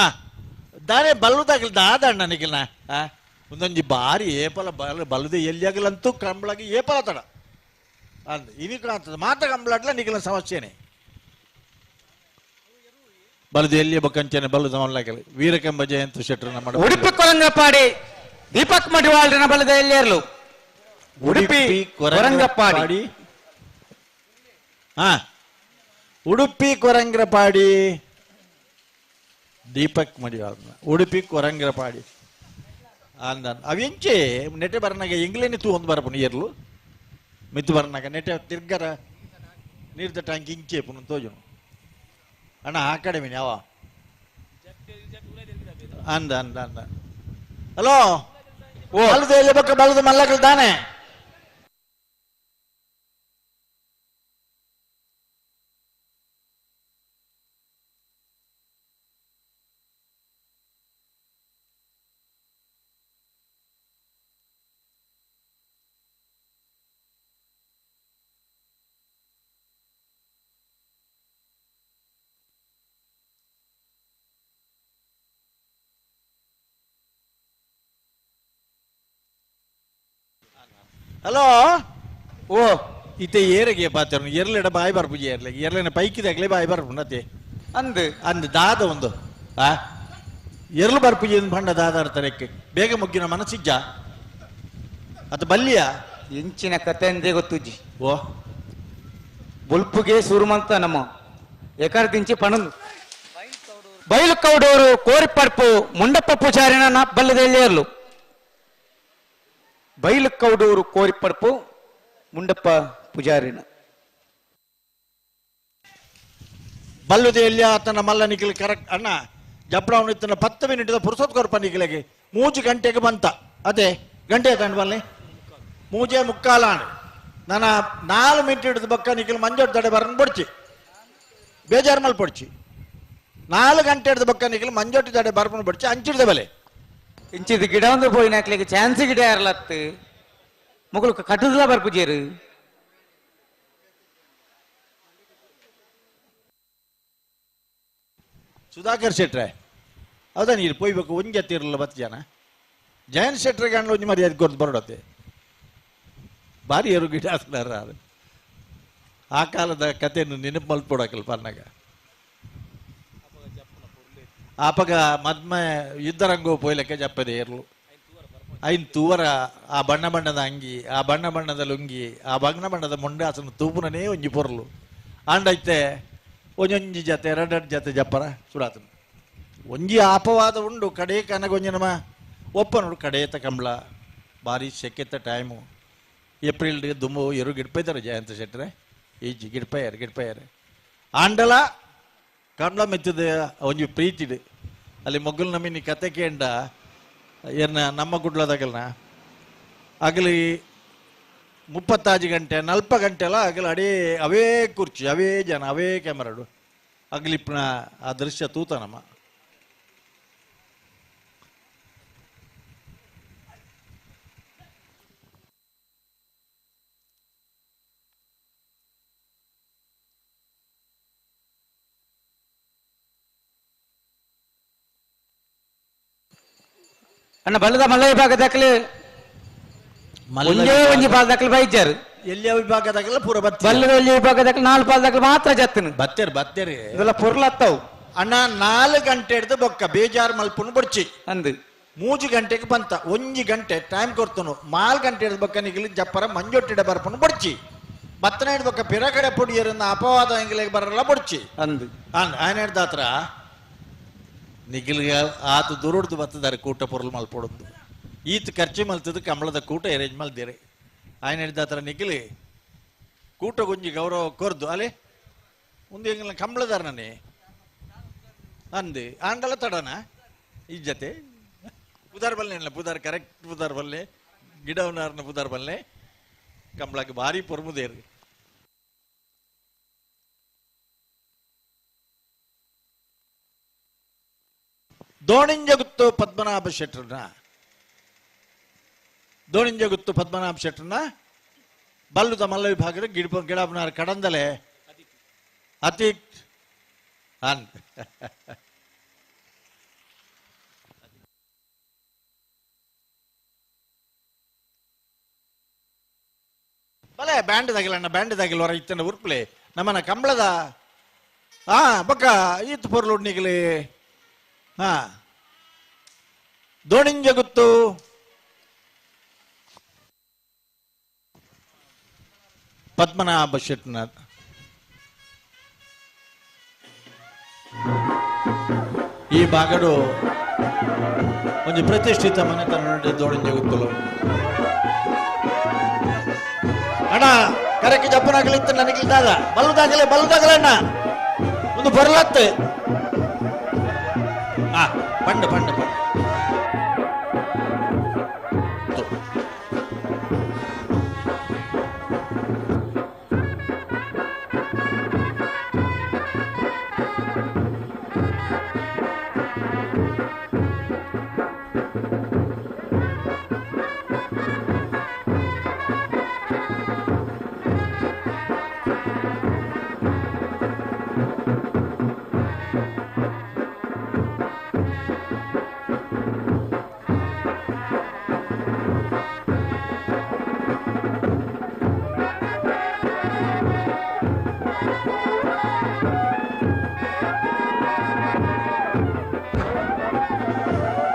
ಆ ದಾನೆ ಬಲ್ಲುದಾಗಲಿ ದಾದಣ್ಣ ನಿಖಿಲ್ನ ಆ ಒಂದೊಂಜಿ ಬಾರಿ ಏಪಲ ಬಲ ಬಲ್ಲದೆ ಎಲ್ಲಿಯಾಗಲಂತೂ ಕಂಬಳಾಗಿ ಏಪಲ ತಡ ಅಂದ್ ಇನಿ ಕಾಣ್ತದೆ ಮಾತ ಕಂಬಳಾಡ್ಲ ನಿಖಿಲ ಸಮಸ್ಯೆನೆ ಬಲದು ಎಲ್ಲಿಯ ಬಕ್ಕಂಚನೆ ಬಲ್ಲದ ಮಲ್ಲಕಲಿ ವೀರಕಂಬ ಜಯಂತ ಶೆಟ್ಟರ್ ನಮ್ಮ ಉಡುಪಿ ಕೊರಂಗಪಾಡಿ ದೀಪಕ್ ಮಡಿವಾಳ್ರನ ಬಲದ ಎಲ್ಲಿಯರ್ಲು ಉಡುಪಿ ಕೊರಂಗಪಾಡಿ ಹಾ ಉಡುಪಿ ಕೊರಂಗ್ರಪಾಡಿ ದೀಪಕ್ ಮಡಿವಾಳ ಉಡುಪಿ ಕೊರಂಗ್ರಪಾಡಿ ಅಂದ ಅವೆಂಚೆ ನೆಟೆ ಬರನಾಗ ಎಂಗ್ಲೇನೆ ತೂ ಒಂದು ಬರಪುನು ಏರ್ಲು ಮಿತ್ತು ಬರನಾಗ ನೆಟೆ ತಿರ್ಗರ ನೀರ್ದ ಟ್ಯಾಂಕ್ ಇಂಚೆ ಪುನು ತೋಜುನು ಅಣ್ಣ ಆ ಕಡೆ ಮೀನು ಯಾವ ಅಂದ ಅಂದ ಅಂದ ಹಲೋ ಬಲದು ಎಲ್ಲಿ ಬಕ್ಕ ಬಲದು ಮಲ್ಲಕಲ್ ತಾನೆ ಹಲೋ ಓ ಇತ್ತೆ ಏರಿಗೆ ಪಾತ್ರ ಎರ್ಲೆಡ ಬಾಯಿ ಬರ್ಪುಜಿ ಏರ್ಲೆ ಎರ್ಲೆನ ಪೈಕಿದಾಗಲೇ ಬಾಯಿ ಬರ್ಪುಂಡತೆ ಅಂದ್ ಅಂದ್ ದಾದ ಒಂದು ಆ ಎರ್ಲು ಬರ್ಪುಜಿ ಭಂಡ ದಾದ ಅರ್ತಾರೆ ಬೇಗ ಮುಗ್ಗಿನ ಮನಸ್ಸಿಜ್ಜ ಅದು ಬಲ್ಲಿಯ ಇಂಚಿನ ಕತೆ ಅಂದೇ ಗೊತ್ತುಜ್ಜಿ ಓ ಬುಲ್ಪುಗೆ ಸುರುಮಂತ ನಮ್ಮ ಎಕರದಿಂಚಿ ಪಣಂದು ಬೈಲು ಕೌಡೂರು ಕೋರಿಪರ್ಪು ಮುಂಡಪ್ಪ ಪೂಜಾರಿನ ಬಲ್ಲದೆಲ್ಲಿಯರ್ಲು ಬೈಲು ಕೌಡೂರು ಕೋರಿಪರ್ಪು ಮುಂಡಪ್ಪ ಪೂಜಾರಿನ ಬಲ್ಲುದೆ ಎಲ್ಲಿ ಆತನ ಮಲ್ಲ ನಿಖಿಲ್ ಕರೆಕ್ಟ್ ಅಣ್ಣ ಜಬ್ಡೌನ್ ಇತ್ತನ 10 ಮಿನಿಟ್ ಪುರ್ಸೊತ್ ಕೊರ್ಪ ನಿಖಿಲಗೆ 3 ಗಂಟೆಗೆ ಬಂತ ಅದೇ ಗಂಟೆ ತಂಡ ಬಲ್ಲೆ ಮೂಜೆ ಮುಕ್ಕಾಲಾಣ ನನ್ನ 4 ಮಿನಿಟ್ ಹಿಡಿದು ಬಕ್ಕ ನಿಖಿಲ್ ಮಂಜೋಡ್ ತಡೆ ಬರನ್ ಪೊಡ್ಚಿ ಬೇಜಾರ್ ಮಲ್ ಪೊಡ್ಚಿ 4 ಗಂಟೆ ಹಿಡಿದು ಬಕ್ಕ ನಿಖಿಲ್ ಮಂಜೋಟಿ ತಡೆ ಬರ್ಪನ್ ಪೊಡ್ಚಿ ಅಂಚಿಡ್ದ ಬಲೆ ಇಂಚಿದ ಗಿಡ ಒಂದು ಪೋಯಿನ ಹಾಕ್ಲಿಕ್ಕೆ ಚಾನ್ಸ್ ಗಿಡ ಯಾರಲತ್ತು ಮುಗುಳು ಕಟ್ಟುದಲ ಬರ್ಪುಜೇರು ಸುಧಾಕರ್ ಶೆಟ್ರೆ ಹೌದಾ ನೀರು ಪೊಯ್ಬೇಕು ಒಂಜಿ ಇರಲ್ಲ ಬತ್ತು ಜನ ಜಯಂತ್ ಶೆಟ್ರಿಗೆ ಅಣ್ಣ ಒಂಜಿ ಮರ್ಯಾದೆ ಕೊರ್ದು ಬರೋಡತ್ತೆ ಭಾರಿ ಏರು ಗಿಡ ಹಾಕ್ಲಾರ ಅದು ಆ ಕಾಲದ ಕಥೆಯನ್ನು ನೆನಪು ಮಲ್ಪೊಡಕಲ್ ಪನ್ನಾಗ ಆಪಗ ಮದ್ಮ ಯುದ್ಧರಂಗೋ ಪೊಯ್ಲಕ್ಕೆ ಜಪ್ಪದೆ ಏರ್ಲು ಐನ್ ತೂವರ ಆ ಬಣ್ಣ ಬಣ್ಣದ ಅಂಗಿ ಆ ಬಣ್ಣ ಬಣ್ಣದ ಲುಂಗಿ ಆ ಬಣ್ಣ ಬಣ್ಣದ ಮುಂಡಾಸನ ತೂಪುನನೇ ಒಂಜಿ ಪೊರ್ಲು ಆಂಡೈತೆ ಒಂಜೊಂಜಿ ಜತೆ ಎರಡೆರಡು ಜತೆ ಜಪ್ಪರ ಸುಡಾತನು ಒಂಜಿ ಆಪವಾದ ಉಂಡು ಕಡೆ ಕನಗೊಂಜಿ ನಮ್ಮ ಒಪ್ಪ ನೋಡು ಕಡೇತ ಕಂಬಳ ಭಾರಿ ಸೆಕೆತ್ತ ಟೈಮು ಏಪ್ರಿಲ್ ದುಮ್ಮು ಎರು ಗಿಡ್ಪೈತಾರೆ ಜಯಂತ ಶೆಟ್ರೆ ಈಜಿ ಗಿಡ್ಪಯ್ಯಾರ ಗಿಡ್ಪಯ್ಯಾರ ಆಂಡಲ ಕಂಬಳ ಮೆತ್ತದ ಒಂಜಿ ಪ್ರೀತಿಡು ಅಲ್ಲಿ ಮೊಗ್ಗಲ್ ನಮ್ಮಿನಿ ಕತೆ ಕೇಂಡ ಏನ ನಮ್ಮ ಗುಡ್ಲದಾಗಲ್ನ ಆಗಲಿ 35 ಗಂಟೆ 40 ಗಂಟೆ ಎಲ್ಲ ಆಗಲಿ ಅಡೇ ಅವೇ ಕುರ್ಚಿ ಅವೇ ಜನ ಅವೇ ಕ್ಯಾಮರಾಡು ಅಗಲಿಪ್ನ ಆ ದೃಶ್ಯ ತೂತ ನಮ್ಮ ಅಣ್ಣ ಬಲ್ಲದ ಮಲ್ಲ ವಿಭಾಗ ದಾಖಲೆ ಒಂದೇ ಒಂಜಿ ಪಾಲ್ ದಾಖಲೆ ಬೈಜಾರು ಎಲ್ಲಿಯ ವಿಭಾಗದಾಗಲ್ಲ ಪೂರ ಬತ್ತ ಬಲ್ಲದ ಎಲ್ಲಿ ವಿಭಾಗ ದಾಖಲೆ 4 ಪಾಲ್ ದಾಖಲೆ ಮಾತ್ರ ಜತ್ತನು ಬತ್ತೇರಿ ಬತ್ತೇರಿ ಇದೆಲ್ಲ ಪೊರ್ಲತ್ತವು ಅಣ್ಣ 4 ಗಂಟೆ ಹಿಡ್ದು ಬೊಕ್ಕ ಬೇಜಾರು ಮಲ್ಪುನು ಬಡ್ಚಿ ಅಂದು 3 ಗಂಟೆಗೆ ಬಂತ 1 ಗಂಟೆ ಟೈಮ್ ಕೊಡ್ತನು 4 ಗಂಟೆ ಹಿಡ್ದು ಬೊಕ್ಕ ನಿಗಿಲಿ ಜಪ್ಪರ ಮಂಜೊಟ್ಟಿಡ ಬರ್ಪನು ಬಡ್ಚಿ ಬತ್ತನ ಹಿಡ್ದು ಬೊಕ್ಕ ಪಿರಗಡೆ ಪೊಡಿಯರನ್ನ ಅಪವಾದ ಎಂಗ್ಲಿಗೆ ಬರಲ್ಲ ಬಡ್ಚಿ ಅಂದು ఆయన ಹಿಡ್ದಾತ್ರ ನಿಗಿಲ್ಗ ಆತ ದುರುಡ್ದು ಬತ್ತದಾರೆ ಕೂಟ ಪೊರ್ಲು ಮಲ್ಪೊಡೊಂದು ಈತ ಖರ್ಚು ಮಲ್ತದ ಕಮಲದ ಕೂಟ ಅರೇಂಜ್ ಮಲ್ದಿರಿ ఆయన ಹಿಡ್ದಾತ್ರ ನಿಗಿಲಿ ಕೂಟ ಗುಂಜಿ ಗೌರವ ಕೊರ್ದು ಅಲೆ ಮುಂದೆ ಎಂಗ್ಲ ಕಮಲದಾರ ನಾನೇ ಅಂದು ಆಂಡಲ ತಡನ ಈ ಜತೆ ಪುದಾರ್ ಬಲ್ಲೆ ಇಲ್ಲ ಪುದಾರ್ ಕರೆಕ್ಟ್ ಪುದಾರ್ ಬಲ್ಲೆ ಗಿಡವನಾರ್ನ ಪುದಾರ್ ಬಲ್ಲೆ ಕಮಲಕ್ಕೆ ಭಾರಿ ಪೊರ್ಮುದೇರು ದೋಣಿಂಜಗುತ್ತು ಪದ್ಮನಾಭ ಶೆಟ್ಟರನ್ನ ದೋಣಿಂಜಗುತ್ತು ಪದ್ಮನಾಭ ಶೆಟ್ಟರನ್ನ ಬಲ್ಲುದ ಮಲ್ಲ ವಿಭಾಗದ ಗಿಡ ಗಿಡಬನಾರ ಕಡಂದಲೆ ಅತಿ ಅನ್ ಬಲೆ ಬ್ಯಾಂಡ್ ದಾಗಿಲ್ಲ ಬ್ಯಾಂಡ್ ದಾಗಿಲ್ಲ ಹೊರ ಇತ್ತನ ಉರ್ಪ್ಲೆ ನಮ್ಮನ ಕಂಬಳದ ಹಾ ಬೊಕ್ಕ ಈತ್ ಪೊರ್ಲು ನಿಗಲಿ ಹಾ ದೋಣಿಂಜ ಗುತ್ತು ಪದ್ಮನಾಭ ಶೆಟ್ನಾಥ್ ಈ ಭಾಗಡು ಒಂದು ಪ್ರತಿಷ್ಠಿತ ಮನೆತನ ದೋಣಿಂಜ ಗುತ್ತಲು ಅಣ್ಣ ಕರಕ್ಕೆ ಜಪ್ಪನಾಗಲಿತ್ತು ನನಗಿಲ್ದಾಗ ಬಲ್ಲದಾಗಲೇ ಬಲ್ಲದಾಗಲೇ ಅಣ್ಣ ಒಂದು ಬರಲತ್ತೆ ಆ ಪಂಡ ಪಂಡ ಪಂಡ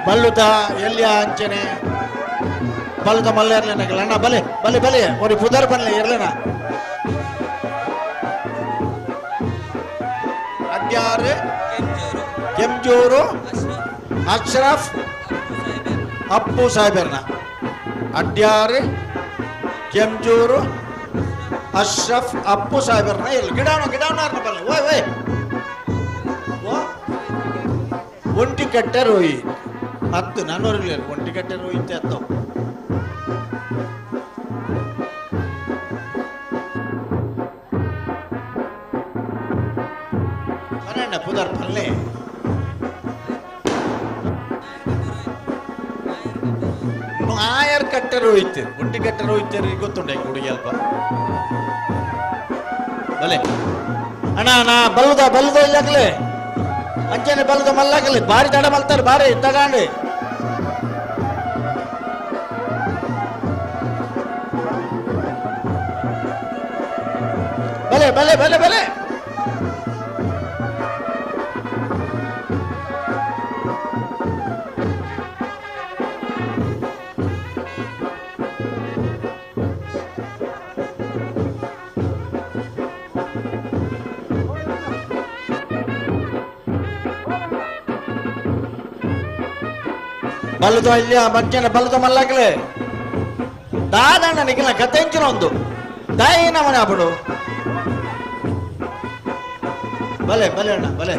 ಬಲ್ಲುತ ಎಲ್ಲಿಯ ಅಂಚನೆ ಬಲ್ಲುತ ಮಲ್ಲ ಇರ್ಲೇನ ಅಣ್ಣ ಬಲೆ ಬಲೆ ಬಲೆ ಒಂದು ಪುದರ್ ಬನ್ಲೆ ಇರ್ಲೇನ ಅಡ್ಯಾರು ಕೆಂಜೂರು ಅಶ್ರಫ್ ಅಪ್ಪು ಸಾಹೇಬರ್ನ ಅಡ್ಯಾರು ಕೆಂಜೂರು ಅಶ್ರಫ್ ಅಪ್ಪು ಸಾಹೇಬರ್ನ ಎಲ್ಲಿ ಗಿಡವನ ಗಿಡವನ ಬಲ್ಲೆ ಓಯ್ ಓಯ್ ಒಂಟಿ ಕಟ್ಟೆ ರೋಯಿ ಹತ್ತು ನಾನೂರು ಒಂಟಿ ಕಟ್ಟೆ ರೋಹಿತ್ ಹತ್ತು ಪನ್ನಣ್ಣ ಪುದರ್ ಪಲ್ಲೆ ಆಯರ್ ಕಟ್ಟೆ ರೋಹಿತ್ ಒಂಟಿ ಕಟ್ಟೆ ರೋಹಿತ್ ಗೊತ್ತುಂಡೆ ಹುಡುಗಿ ಅಲ್ಪ ಬಲೆ ಅಣ್ಣ ನಾ ಬಲ್ಲದ ಬಲ್ಲದ ಇಲ್ಲಾಗಲೇ ಅಂಚನೆ ಬಲ್ಲದ ಮಲ್ಲಾಗಲಿ ಬಾರಿ ತಡ ಮಲ್ತಾರೆ ಬಾರಿ ತಗೊಂಡು ಬಲೆ ಬಲೆ ಬಲೆ ಬಲೆ ಬಲ್ಲದ ಇಲ್ಲಿ ಮಂಚನ ಬಲ್ಲದ ಮಲ್ಲಾಗಲೇ ದಾದಣ್ಣ ನಿಖಿಲ ಕತೆಂಚಿನ ಒಂದು ದಾಯಿನ ಮನೆ ಅಪ್ಪಡು ಬಲೆ ಬಲೆ ಅಣ್ಣ ಬಲೆ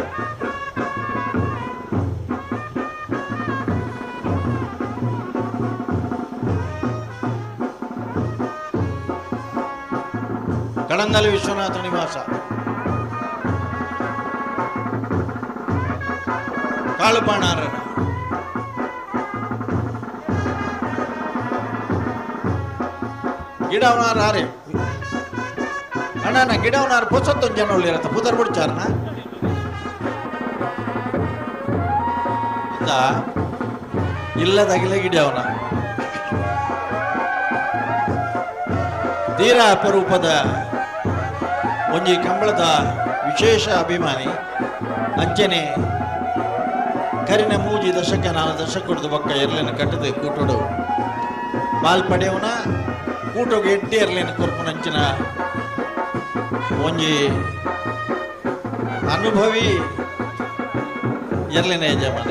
ಕಡಂಗಲಿ ವಿಶ್ವನಾಥ ನಿವಾಸ ಕಾಳುಪಾಣಾರನ ಗಿಡವನಾರ ಆರೆ ಅಣ್ಣ ಗಿಡವನಾರ ಪೊಸತ್ತೊಂದು ಜನ ಉಳ್ಳಿರತ್ತ ಪುದರ್ ಬಿಡ್ಚಾರನ ಇಲ್ಲದಾಗಿಲ್ಲ ಗಿಡವನ ತೀರಾ ಅಪರೂಪದ ಒಂಜಿ ಕಂಬಳದ ವಿಶೇಷ ಅಭಿಮಾನಿ ಅಂಚನೆ ಕರಿನ ಮೂಜಿ ದಶಕ ನಾಲ್ ದಶಕ ಕೊಡ್ದು ಬೊಕ್ಕ ಎರ್ಲೆನ ಕಟ್ಟದು ಕೂಟೋಡು ಬಾಲ್ ಪಡೆಯವನ ಕೂಟೋಗೆ ಎಡ್ಡೆ ಎರ್ಲೆನ ಕೊರ್ಪುನಂಚಿನ ಒಂಜಿ ಅನುಭವಿ ಎರ್ಲೆನ ಯಜಮಾನ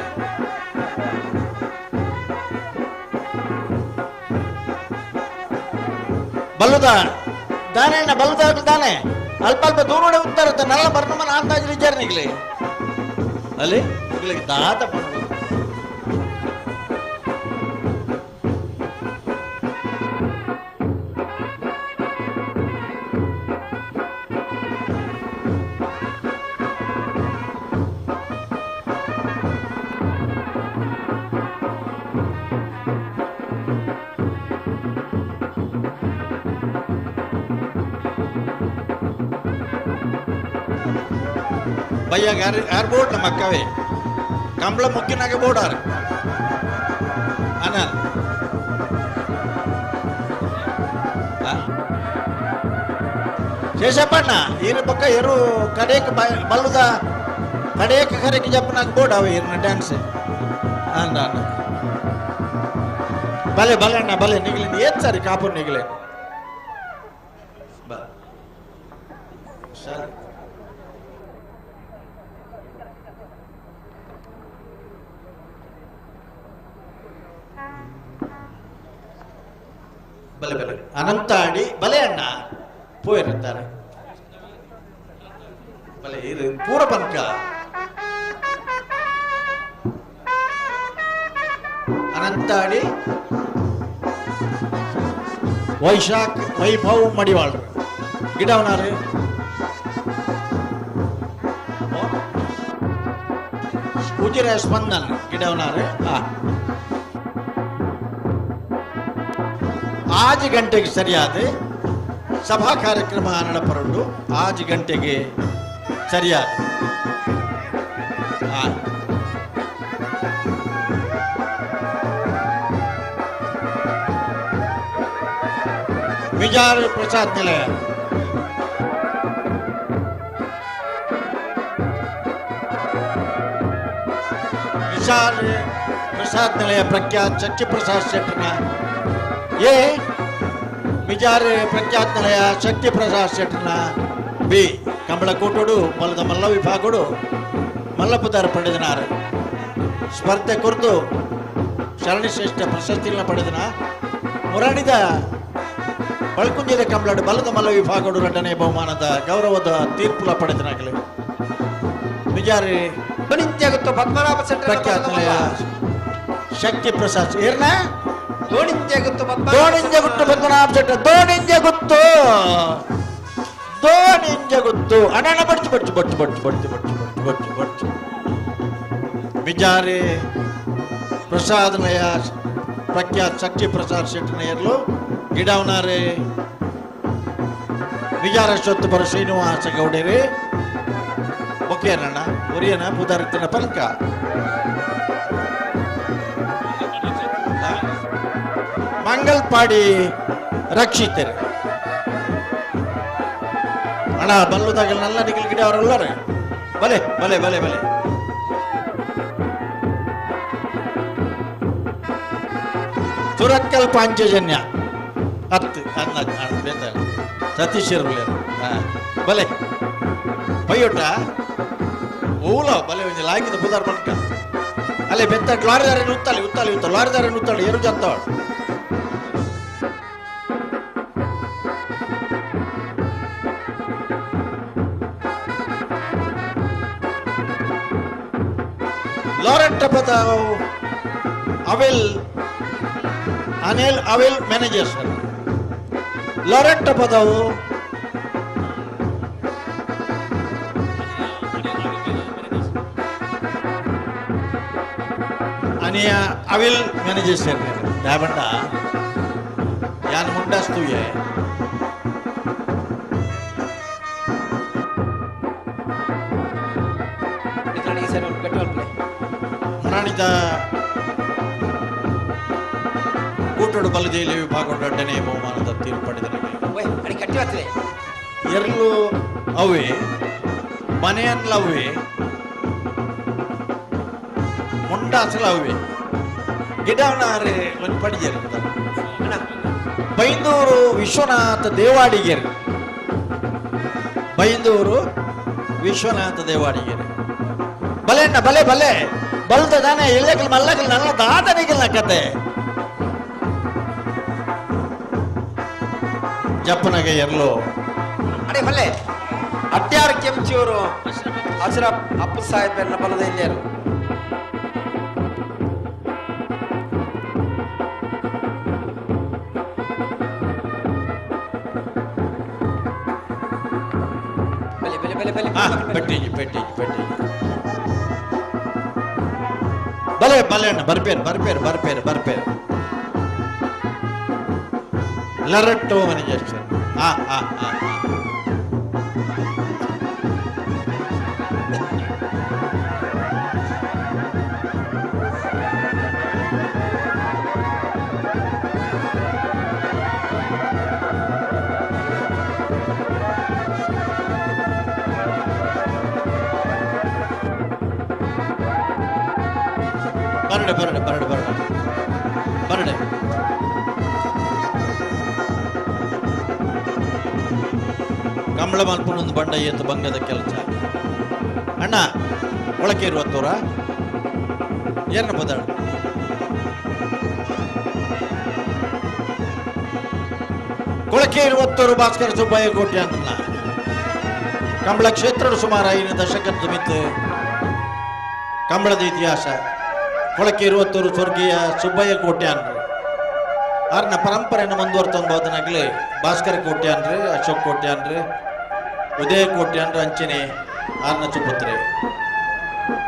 ಬಲ್ಲುದ ದಾನೆ ಬಲ್ಲುದ ದಾನೆ ಅಲ್ಪ ಅಲ್ಪ ದೂರ ಉತ್ತರ ನಲ್ಲ ಬರ್ನಮನ ಅಂದಾಜು ವಿಚಾರಣೆಗ್ಲಿ ಅಲ್ಲಿ ದಾತ ಪಣ್ಣು ಭಯ್ಯ ಯಾರು ಯಾರು ಬೋರ್ಡ್ ನಮ್ಮ ಅಕ್ಕವೇ ಕಂಬಳ ಮುಕ್ಕಿನಾಗ ಬೋರ್ಡ್ ಆರು ಅಣ್ಣ. ಶೇಷಪ್ಪಣ್ಣ ಈರು ಪಕ್ಕ ಎರು ಕಡೆಕ್ ಬಲ್ಲುದ ಕಡೆಕ್ ಕರೆಕ್ ಜಪ್ಪನಾಗ ಬೋರ್ಡ್ ಅವ ಈರ್ನ ಡ್ಯಾನ್ಸ್ ಅಂದ ಅಣ್ಣ ಬಲೆ ಬಲೆ ಅಣ್ಣ ಬಲೆ ನಿಗಲಿನ ಏತ್ ಸರಿ ಕಾಪು ನಿಗಲೆ ಬ ಸರಿ ಬಲೆ ಬಲೆ ಅನಂತಾಡಿ ಬಲೆ ಅಣ್ಣ ಪೋಯಿರುತ್ತಾರೆ ಬಲೆ ಇದು ಪೂರ ಪನ್ಕ ಅನಂತಾಡಿ ವೈಶಾಖ್ ವೈಭವ್ ಮಡಿವಾಳ್ರು ಗಿಡವನಾರು ಉಜಿರೆ ಸ್ಪಂದನ್ ಗಿಡವನಾರು ಆ ಆಜು ಗಂಟೆಗೆ ಸರಿಯಾದ ಸಭಾ ಕಾರ್ಯಕ್ರಮ ನಡಪರುಂಡು 5 ಗಂಟೆಗೆ ಸರಿಯಾದ ವಿಜಾರ್ ಪ್ರಸಾದ್ ನಿಲಯ ವಿಶಾಲ್ ಪ್ರಸಾದ್ ನಿಲಯ ಪ್ರಖ್ಯಾತ್ ಶಕ್ತಿ ಪ್ರಸಾದ್ ಶೆಟ್ಟರ್ನ ಎ ಮಿಜಾರ್ ಪ್ರಖ್ಯಾತ್ ನಿಲಯ ಶಕ್ತಿ ಪ್ರಸಾದ್ ಶೆಟ್ಟರ್ನ ಬಿ ಕಂಬಳಕೂಟುಡು ಬಲದ ಮಲ್ಲ ವಿಭಾಗಡು ಮಲ್ಲಪುದಾರ ಪಡೆದನಾರು ಸ್ಪರ್ಧೆ ಕುರಿತು ಶರಣಿಶ್ರೇಷ್ಠ ಪ್ರಶಸ್ತಿಗಳನ್ನ ಪಡೆದನ ಮುರಾಣಿದ ಬಳ್ಕುಂಜಿದ ಕಂಬಳಡು ಬಲದ ಮಲ್ಲ ವಿಭಾಗಡು ಎರಡನೇ ಬಹುಮಾನದ ಗೌರವದ ತೀರ್ಪುಲ ಪಡೆದನಾಗಲಿ ಮಿಜಾರಿ ಪದ್ಮನಾಭ ಪ್ರಖ್ಯಾತ ನಿಲಯ ಶಕ್ತಿ ಪ್ರಸಾದ್ ಏರ್ನ ದೋಣಿಂಜಗುತ್ತು ದೋಣಿಂಜಗುತ್ತು ಪದ್ಮನಾಭ ಶೆಟ್ಟ ದೋಣಿಂಜಗುತ್ತು ದೋಣಿಂಜಗುತ್ತು ಅಣ್ಣ ಬಡ್ಚು ಬಡ್ಚು ಬಡ್ಚು ಬಡ್ಚು ಬಡ್ಚು ಬಡ್ಚು ಬಡ್ಚು ಬಡ್ಚು ಬಡ್ಚು ಬಿಜಾರಿ ಪ್ರಸಾದ್ ನಯ ಪ್ರಖ್ಯಾತ್ ಶಕ್ತಿ ಪ್ರಸಾದ್ ಶೆಟ್ಟನಯರ್ಲು ಗಿಡವನಾರೆ ವಿಜಾರ ಬರ ಶ್ರೀನಿವಾಸ ಗೌಡೇರಿ ಓಕೆನಣ್ಣ ಒರಿಯನ ಪುದಾರಿತ್ತಿನ ಪಲ್ಕ ಮಂಗಲ್ಪಾಡಿ ರಕ್ಷಿತರು ಅಣ್ಣ ಬಲ್ಲುದಾಗ ನಲ್ಲ ನಿಗಲ್ ಗಿಡ ಅವರಲ್ಲರೆ ಬಲೆ ಬಲೆ ಬಲೆ ಬಲೆ ಸುರತ್ಕಲ್ ಪಾಂಚಜನ್ಯ ಹತ್ತು ಅನ್ನ ಬೇತಾಳೆ ಸತೀಶ್ ಬಲೆ ಪೈಯೋಟ ಓಲ ಬಲೆ ಒಂಜಿ ಲಾಗಿದ ಬುದಾರ್ ಬಣ್ಕ ಅಲ್ಲೇ ಬೆತ್ತ ಲಾರಿದಾರೆ ಉತ್ತಾಳಿ ಉತ್ತಾಳಿ ಉತ್ತ ಲಾರಿದಾರೆ ಉತ್ತಾಳಿ ಏರು ಜತ್ತವಳು ಲಾರೆಂಟ್ ಅವೆಲ್ ಅನಿಲ್ ಅವೆಲ್ ಮ್ಯಾನೇಜರ್ ಸರ್ ಲಾರೆಂಟ್ ಪದವು ಅನಿಯ ಅವಿಲ್ ಮ್ಯಾನೇಜರ್ ಸರ್ ದಾಬಂಡ ಯಾನ್ ಮುಂಡಸ್ತುಯೆ ಮುರಾಣಿದ ಕೂಟೋಡು ಬಲಜೈಲಿ ವಿಭಾಗ ಅಡ್ಡನೆ ಬಹುಮಾನದ ತೀರ್ಪು ಪಡೆದ ಎರಲು ಅವೇ ಮನೆಯನ್ಲವೇ ಮುಂಡಾಸಲ ಅವೇ ಗಿಡವನಾರೆ ಒಂದು ಪಡಿಜರು ಬೈಂದೂರು ವಿಶ್ವನಾಥ ದೇವಾಡಿಗೆರು ಬೈಂದೂರು ವಿಶ್ವನಾಥ ದೇವಾಡಿಗೆರು ಬಲೆ ಅಣ್ಣ ಬಲೆ ಬಲೆ ಬಲ್ದ ತಾನೆ ಇಲ್ಲಕಲ್ ಮಲ್ಲಕಲ್ ನನ್ನ ದಾತನಿಗಿಲ್ಲ ಕತೆ ಜಪ್ಪನಗೆ ಎರ್ಲು ಅಡೆ ಬಲ್ಲೆ ಅಟ್ಯಾರ್ ಕೆಂಚಿಯವರು ಅಶ್ರಫ್ ಅಪ್ಪು ಸಾಹೇಬ್ ಎನ್ನ ಬಲದ ಇಲ್ಲೇರು ಬಲೆ ಬಲೆ ಬಲೆ ಬಲೆ ಪೆಟ್ಟಿಜಿ ಪೆಟ್ಟಿಜಿ ಪೆಟ್ಟಿಜಿ ಬಲೆ ಬಲೆ ಅಣ್ಣ ಬರ್ಪೇರು ಬರ್ಪೇರು ಬರ್ಪೇರು ಬರ್ಪೇರು ಲರಟ್ಟೋ ಮನೆಗೆ ಆ ಆ ಆ ಬರಡೆ ಬರಡೆ ಬರಡೆ ಬರಡೆ ಬರಡೆ ಕಂಬಳ ಮಲ್ಪುನೊಂದು ಬಂಡ ಏತು ಬಂಗದ ಕೆಲಸ ಅಣ್ಣ ಒಳಕೆ ಇರುವತ್ತೂರ ಏನ ಬದಾಳು ಕೊಳಕೆ ಇರುವತ್ತೂರು ಭಾಸ್ಕರ ಸುಬ್ಬಯ್ಯ ಕೋಟೆ ಅಂತ ಕಂಬಳ ಕ್ಷೇತ್ರ ಸುಮಾರು 5 ದಶಕದ ಮಿತ್ತು ಕಂಬಳದ ಇತಿಹಾಸ ಕೊಳಕೆ ಇರುವತ್ತೂರು ಸ್ವರ್ಗೀಯ ಸುಬ್ಬಯ್ಯ ಕೋಟ್ಯಾನ್ರು ಆರ್ನ ಪರಂಪರೆಯನ್ನು ಮುಂದುವರ್ತೊಂಬೋದನಾಗಲಿ ಭಾಸ್ಕರ ಕೋಟ್ಯಾನ್ರಿ ಅಶೋಕ್ ಕೋಟ್ಯಾನ್ರಿ ಉದಯ ಕೋಟ್ಯಾನ್ರು ಅಂಚನೆ ಆರ್ನ ಸುಪುತ್ರಿ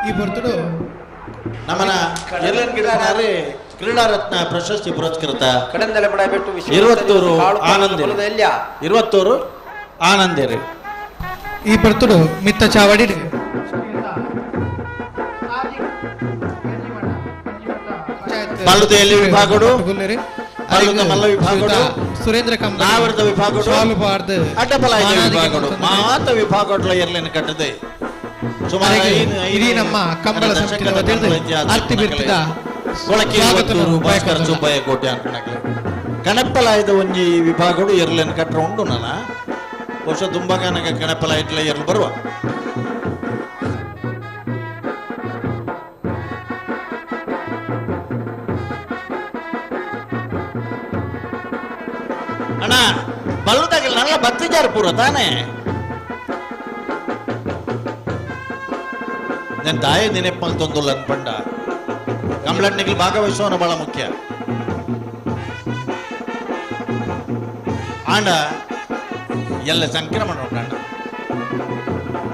ಈ ಬರ್ತಡು ನಮ್ಮನ ಎಲ್ಲನ್ ಗಿಡನಾರಿ ಕ್ರೀಡಾರತ್ನ ಪ್ರಶಸ್ತಿ ಪುರಸ್ಕೃತ ಇರುವತ್ತೂರು ಆನಂದ ಇರುವತ್ತೂರು ಆನಂದೇರಿ ಈ ಬರ್ತಡು ಮಿತ್ತ ಚಾವಡಿ ಬಲ್ಲದ ಎಲ್ಲಿ ವಿಭಾಗಡು ಬಲ್ಲದ ಮಲ್ಲ ವಿಭಾಗಡು ಸುರೇಂದ್ರ ನಾವರದ ವಿಭಾಗಡು ಅಡ್ಡಬಲಾಯ ವಿಭಾಗಡು ಮಾತ ವಿಭಾಗಡ್ಲ ಎರ್ಲೇನು ಕಟ್ಟದೆ ಸುಮಾರು ಇಡೀ ನಮ್ಮ ಕಂಬಳ ಸಮಿತಿಯ ವತಿಯಿಂದ ಅರ್ತಿ ಬಿರ್ತಿದ ಕೊಳಕೆ ಭಾಸ್ಕರ ಸುಬ್ಬಯ್ಯ ಕೋಟೆ ಅನ್ಕಣಕ್ಲೆ ಕಣಪ್ಪಲಾಯದ ಒಂಜಿ ವಿಭಾಗಡು ಎರ್ಲೇನು ಕಟ್ಟರ ಉಂಡು ನನ್ನ ವರ್ಷ ತುಂಬ ಕನಕ ಕಣಪ್ಪಲಾಯ್ಟ್ಲ ಎರ್ಲು ಬರುವ ಅಣ್ಣ ಬಲ್ಲದಾಗಲ್ಲ ನಲ್ಲ ಬತ್ತಿಜಾರು ಪೂರ ತಾನೆ ನನ್ನ ತಾಯಿ ನೆನಪಲ್ಲಿ ತೊಂದುಲ್ಲ ಅನ್ಪಂಡ ಕಂಪ್ಲೇಂಟ್ನಿಗೆ ಭಾಗವಹಿಸೋನ ಬಹಳ ಮುಖ್ಯ ಆಂಡ ಎಲ್ಲ ಸಂಕ್ರಮಣ ಉಂಡಣ್ಣ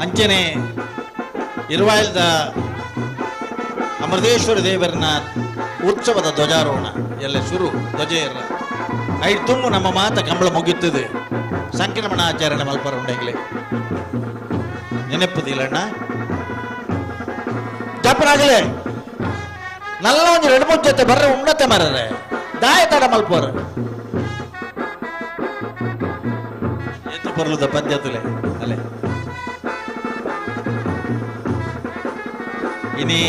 ಅಂಚನೆ ಇರುವಾಯಿಲ್ದ ಅಮೃತೇಶ್ವರ ದೇವರನ ಉತ್ಸವದ ಧ್ವಜಾರೋಹಣ ಎಲ್ಲ ಶುರು ಧ್ವಜ ಇರ ಐದು ತುಂಬು ನಮ್ಮ ಮಾತ ಕಂಬಳ ಮುಗಿಯುತ್ತದೆ ಸಂಕ್ರಮಣ ಆಚರಣೆ ಮಲ್ಪರ ಉಂಡೆಂಗ್ಲೆ ನೆನಪುದಿಲ್ಲಣ್ಣ ಜಪನಾಗಲೇ ನಲ್ಲ ಒಂದು ಎರಡು ಮೂರು ಜೊತೆ ಬರ್ರೆ ಉಣ್ಣತೆ ಮರರೆ ದಾಯ ತಡ ಮಲ್ಪೋರು ಎತ್ತು ಬರಲುದ ಪದ್ಯತುಲೆ ಅಲ್ಲೇ ಇನಿ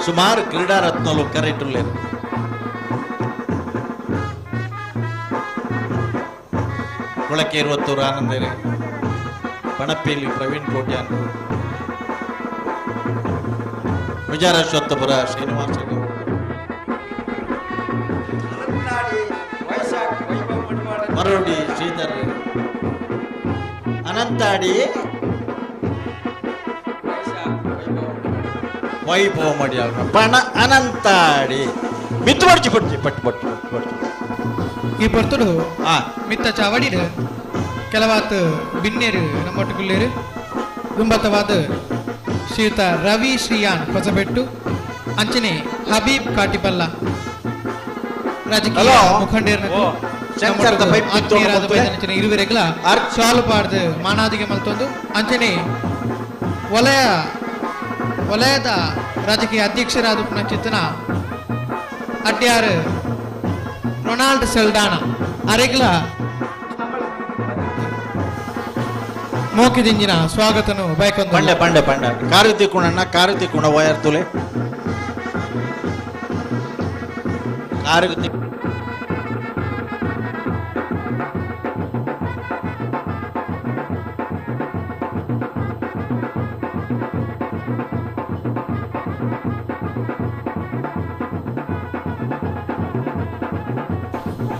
ಸುಮಾರು ಕ್ರೀಡಾರತ್ನಲು ಕರೆಟುಲ್ಲೇರು ಕೊಳಕೆ ಇರುವತ್ತೂರು ಆನಂದೇರೆ ಪಣಪ್ಪಿಯಲ್ಲಿ ಪ್ರವೀಣ್ ಕೋಟ್ಯಾನ್ ವಿಚಾರಶ್ವತ್ತಪುರ ಶ್ರೀನಿವಾಸ ಮರೋಡಿ ಶ್ರೀಧರ್ ಅನಂತಾಡಿ ವೈಭವ ಮಾಡಿ ಪಣ ಅನಂತಾಡಿ ಮಿತ್ತು ಪಡ್ಚಿ ಪಡ್ಚಿ ಪಟ್ಟು ಪಟ್ಟು ಪಟ್ಟು ಈ ಬರ್ತಡು ಮಿತ್ತ ಚಾವಡಿ ಕೆಲವಾತ್ ಬಿನ್ನೇರು ನಮ್ಮೊಟ್ಟುಗುಲ್ಲೇರು ದುಂಬತವಾದ ಶ್ರೀಯುತ ರವಿ ಶ್ರೀಯಾನ್ ಹೊಸಬೆಟ್ಟು ಅಂಚನೆ ಹಬೀಬ್ ಕಾಟಿಪಲ್ಲ ರಾಜಕೀಯ ಮುಖಂಡೇರ್ನ ಆತ್ಮೀಯರಾದ ಇರುವರೆಗಳ ಶಾಲು ಪಾಡ್ದು ಮಾನಾದಿಗೆ ಮಲ್ತೊಂದು ಅಂಚನೆ ವಲಯ ವಲಯದ ರಾಜಕೀಯ ಅಧ್ಯಕ್ಷರಾದ ಪುನಚಿತ್ತನ ಅಡ್ಯಾರ್ ರೊನಾಲ್ಡ್ ಸೆಲ್ಡಾನ ಅರೆಗ್ಲ ಮೋಕಿದಿಂಜಿನ ಸ್ವಾಗತನು ಬಯಕೊಂದು ಪಂಡೆ ಪಂಡೆ ಪಂಡೆ ಕಾರುತಿ ಕುಣಣ್ಣ ಕಾರುತಿ ಕುಣ ವಯರ್ ತುಲೆ ಕಾರುತಿ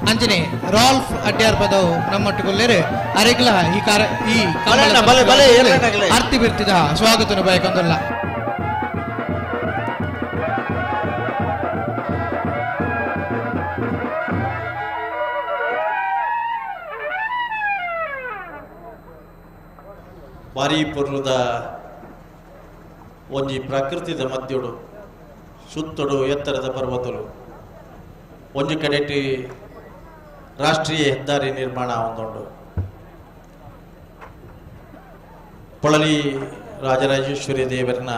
ಅಂಜನೆ ರಾಲ್ಫ್ ಅಡ್ಯಾರ್ ಪದವು ನಮ್ಮೊಟ್ಟುಗೊಲ್ಲೇರು ಅರೆಗ್ಲ ಈ ಕಾರ ಈ ಬಲೆ, ಬಲೆ, ಏರ್ಲನಾಗಲೇ. ಅರ್ತಿ ಬಿರ್ತಿದ ಸ್ವಾಗತನು ಬಯಕೊಂದಲ್ಲ ಬಾರಿ ಪೊರ್ಲುದ ಒಂಜಿ ಪ್ರಕೃತಿದ ಮಧ್ಯಡು ಸುತ್ತಡು ಎತ್ತರದ ಪರ್ವತಲು ಒಂಜಿ ಕಡೆಟಿ ರಾಷ್ಟ್ರೀಯ ಹೆದ್ದಾರಿ ನಿರ್ಮಾಣ ಒಂದುಂಡು ಪೊಳಲಿ ರಾಜರಾಜೇಶ್ವರಿ ದೇವರನ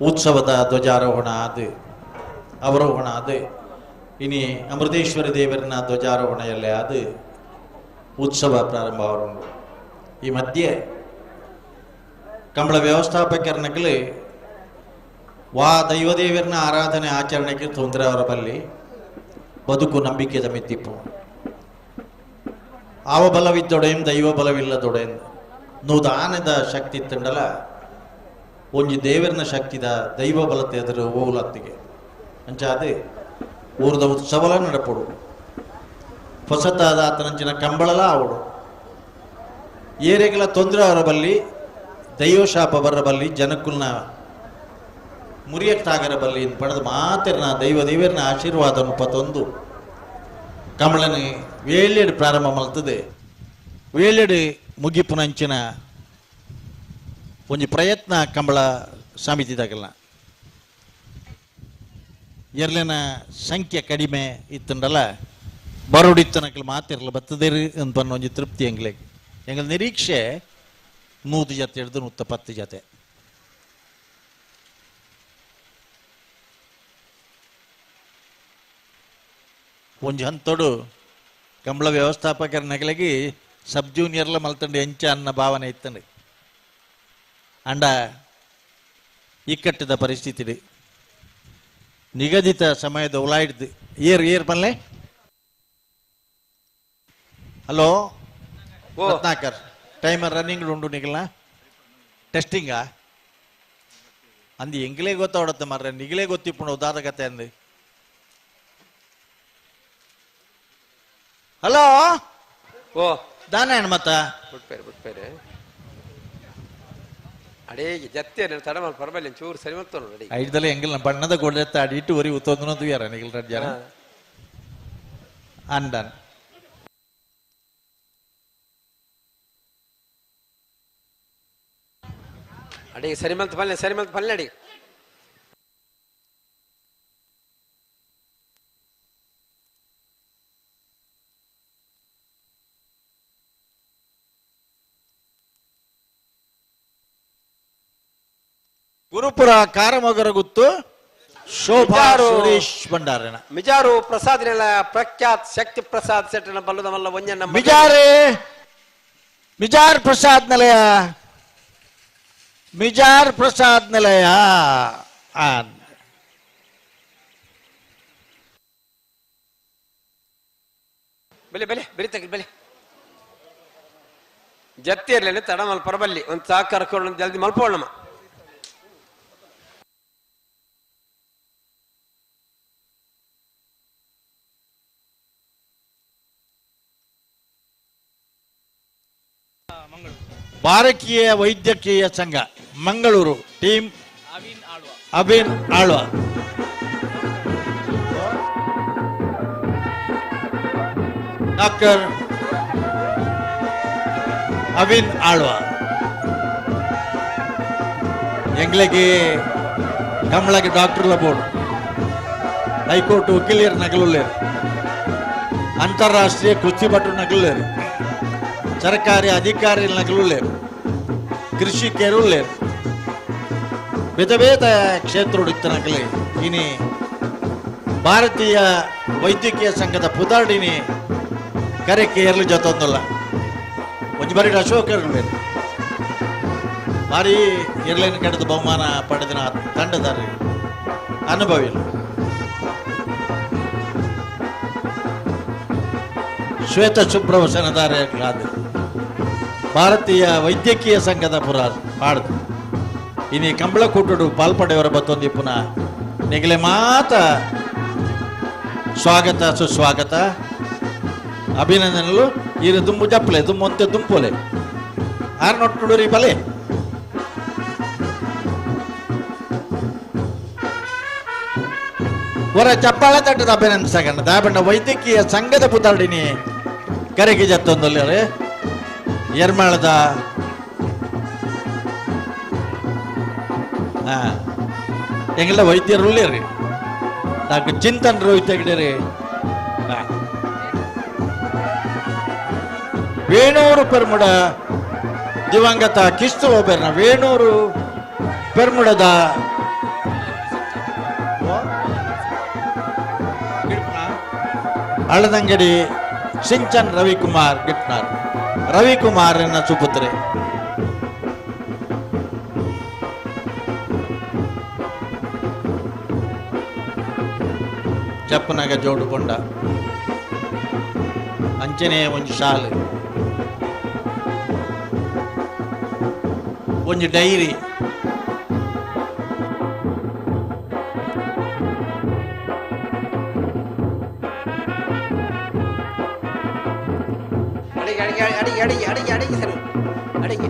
ಉತ್ಸವದ ಧ್ವಜಾರೋಹಣ ಅದು ಅವರೋಹಣ ಅದು ಇನಿ ಅಮೃತೇಶ್ವರಿ ದೇವರನ ಧ್ವಜಾರೋಹಣೆಯಲ್ಲೇ ಅದು ಉತ್ಸವ ಪ್ರಾರಂಭ ಉಂಟು. ಈ ಮಧ್ಯೆ ಕಂಬಳ ವ್ಯವಸ್ಥಾಪಕರನಗಲಿ ವಾ ದೈವದೇವರನ ಆರಾಧನೆ ಆಚರಣೆಗೆ ತೊಂದರೆ ಅವರ ಬಲ್ಲಿ ಬದುಕು ನಂಬಿಕೆದ ಮಿತ್ತಿಪ್ಪು ಆವ ಬಲವಿದ್ದೊಡೆಯಂ ದೈವ ಬಲವಿಲ್ಲದೊಡೆಯಂ ನೂದಾನದ ಶಕ್ತಿ ಇತ್ತಂಡಲ ಒಂಜಿ ದೇವರನ ಶಕ್ತಿದ ದೈವ ಬಲತೆ ಎದುರು ಓಲತ್ತಿಗೆ ಅಂಚಾದೆ ಊರದ ಉತ್ಸವಲ ನಡಪೊಡು ಹೊಸತಾದ ಆತನಂಚಿನ ಕಂಬಳಲ ಆವಡು ಏರೆಗಳ ತೊಂದರೆ ಅವರ ಬಲ್ಲಿ ದೈವಶಾಪ ಬರಬಲ್ಲಿ ಜನಕ್ಕುಲ್ನ ಮುರಿಯಕ್ಕಾಗರ ಬಲ್ಲಿ ಪಡೆದು ಮಾತೆರ್ನ ದೈವ ದೇವರನ ಆಶೀರ್ವಾದವನ್ನು ಪತೊಂದು ಕಮಲನೆ ವೇಳೆಡು ಪ್ರಾರಂಭ ಮಲ್ತದೆ ವೇಳೆಡು ಮುಗಿಪುನಂಚಿನ ಒಂಜಿ ಪ್ರಯತ್ನ ಕಂಬಳ ಸಮಿತಿದಾಗಲ್ಲ ಎರ್ಲಿನ ಸಂಖ್ಯೆ ಕಡಿಮೆ ಇತ್ತಂಡಲ್ಲ ಬರೋಡಿತ್ತನಕಲ್ ಮಾತಿರಲ್ಲ ಬತ್ತದೇರಿ ಅಂತ ಒಂಜಿ ತೃಪ್ತಿ ಎಂಗ್ಲೆಗ್ ಎಂಗಳ ನಿರೀಕ್ಷೆ 100 ಜೊತೆ ಹಿಡಿದು 110 ಜೊತೆ ಒಂಜಿ ಹಂತೋಡು ಕಂಬಳ ವ್ಯವಸ್ಥಾಪಕರ ನಗಲಗಿ ಸಬ್ ಜೂನಿಯರ್ಲ ಮಲ್ತಂಡು ಎಂಚ ಅನ್ನ ಭಾವನೆ ಇತ್ತಂಡು ಅಂಡ ಇಕ್ಕಟ್ಟಿದ ಪರಿಸ್ಥಿತಿ ನಿಗದಿತ ಸಮಯದ ಉಲಾಯಿಡ್ದು ಏರ್ ಏರ್ ಪಲ್ಲೆ ಹಲೋ ರತ್ನಾಕರ್ ಟೈಮರ್ ರನ್ನಿಂಗ್ ಉಂಡು ನಿಗಲ ಟೆಸ್ಟಿಂಗಾ ಅಂದು ಎಂಗ್ಲೇ ಗೊತ್ತಾಡತ್ತೆ ಮಾರ್ರೆ ನಿಗಲೇ ಗೊತ್ತಿಪ್ಪುಂಡು ಉದಾದ ಕತೆ ಅಂದು ಹಲೋ ಓ ದಾನ ಮತ್ತ ಬಿಟ್ಪೇರೆ ಬಿಟ್ಪೇರೆ ಅಡೇ ಜತ್ತೆ ತಡ ಮಾಡಿ ಪರವಾಗಿಲ್ಲ ಚೂರು ಸರಿ ಮಾಡ್ತಾವ ನೋಡಿ ಐದಲ್ಲ ಎಂಗಲ್ ಬಣ್ಣದ ಗೋಡೆ ಅಡಿಟ್ಟು ಒರಿ ಉತ್ತೊಂದು ಯಾರ ನಿಗಲ್ ಜನ ಅಂಡನ್ ಅಡಿಗೆ ಸರಿ ಮಲ್ತ ಪಲ್ಲೆ ಸರಿ ಮಲ್ತ ಪಲ್ಲೆ ಅಡಿಗೆ ಗುರುಪುರ ಕಾರಮೊಗರಗುತ್ತು ಶೋಭಾ ಸುರೇಶ್ ಭಂಡಾರನ ಮಿಜಾರು ಪ್ರಸಾದ್ ನೆಲ ಪ್ರಖ್ಯಾತ್ ಶಕ್ತಿ ಪ್ರಸಾದ್ ಸೆಟ್ಟನ ಬಲ್ಲದ ಮಲ್ಲ ಒಂಜ ನಮ್ಮ ಮಿಜಾರೆ ಮಿಜಾರ್ ಪ್ರಸಾದ್ ನಿಲಯ ಮಿಜಾರ್ ಪ್ರಸಾದ್ ನಿಲಯ ಆನ್ ಬೆಲೆ ಬೆಲೆ ಬೆಲೆ ತಗಲ್ ಬೆಲೆ ಜತ್ತಿ ಇರಲಿಲ್ಲ ತಡ ಮಲ್ಪ ಪರಬಲ್ಲಿ ಒಂದು ಸಾಕು ಕರ್ಕೊಂಡು ಜಲ್ದಿ ಮಲ್ಪೋಣ ಭಾರತೀಯ ವೈದ್ಯಕೀಯ ಸಂಘ ಮಂಗಳೂರು ಟೀಮ್ ಅಬಿನ್ ಆಳ್ವ ಡಾಕ್ಟರ್ ಅವಿನ್ ಆಳ್ವ ಎಂಗ್ಲಿಗೆ ಕಮಲಗೆ ಡಾಕ್ಟರ್ಲ ಬೋರ್ಡ್ ಹೈಕೋರ್ಟ್ ವಕೀಲರು ನಗಲುಲ್ಲೇರು ಅಂತಾರಾಷ್ಟ್ರೀಯ ಕುಸ್ತಿಪಟು ನಗಲುಲ್ಲೇರು ಸರ್ಕಾರಿ ಅಧಿಕಾರಿ ನಗಲುಲ್ಲೇರು ಕೃಷಿಕರು ಲೇರು ಬೇತೆ ಬೇತೆ ಕ್ಷೇತ್ರ ನಗಲಿ ಇನಿ ಭಾರತೀಯ ವೈದ್ಯಕೀಯ ಸಂಘದ ಪುದಾರ್ಡಿನಿ ಕರೆಕ್ಕೆ ಏರ್ಲು ಜೊತೊಂದಲ್ಲ ಒಂಜಿ ಬಾರಿ ಅಶೋಕರು ಭಾರಿ ಏರ್ಲೈನ್ ಕಡೆದ ಬಹುಮಾನ ಪಡೆದಿನ ತಂಡದಾರರು ಅನುಭವಿ ಶ್ವೇತ ಶುಭ್ರವಸನದಾರೆ ಭಾರತೀಯ ವೈದ್ಯಕೀಯ ಸಂಘದ ಪುರ ಪಾಡ್ದು ಇನಿ ಕಂಬಳಕೂಟುಡು ಪಾಲ್ಪಡೆಯವರ ಬತ್ತೊಂದಿ ಪುನಃ ನಿಗಲೆ ಮಾತ ಸ್ವಾಗತ ಸುಸ್ವಾಗತ ಅಭಿನಂದನೆಲು ಈರು ದುಂಬು ಜಪ್ಪಲೆ ದುಮ್ಮೊಂತೆ ದುಂಪೋಲೆ ಆರ್ ನೊಟ್ಟುಡುರಿ ಬಲೆ ಹೊರ ಚಪ್ಪಾಳೆ ತಟ್ಟದ ಅಭಿನಂದಿಸಗಣ್ಣ ದಾಬಣ್ಣ ವೈದ್ಯಕೀಯ ಸಂಘದ ಪುತಾಡಿನಿ ಕರೆಗೆ ಜತ್ತೊಂದೊಲ್ಲೆ ಎರ್ಮಾಳದ ಎಂಗೆಲ್ಲ ವೈದ್ಯರು ರೀ ಡಾಕ್ಟರ್ ಚಿಂತನ್ ರೋಹಿತ್ ಹೆಗ್ಡೆ ರೀ ವೇಣೂರು ಪೆರ್ಮುಡ ದಿವಂಗತ ಕಿಸ್ತು ಒಬ್ಬರ್ನ ವೇಣೂರು ಪೆರ್ಮುಡದ ಅಳದಂಗಡಿ ಸಿಂಚನ್ ರವಿಕುಮಾರ್ ಗಿಟ್ನಾರ್ ರವಿಕುಮಾರ್ ಎನ್ನ ಸುಪುತ್ರೆ ಚಪ್ಪನಾಗ ಜೋಡು ಬೊಂಡ ಅಂಚನೆ ಒಂಜಿ ಶಾಲು ಒಂಜಿ ಡೈರಿ ಅಡಿಗೆ ಅಡಿಗೆ ಅಡಿಗೆ ಅಡಿಗೆ ಅಡಿಗೆ ಅಡಿಗೆ ಸರ್ ಅಡಿಗೆ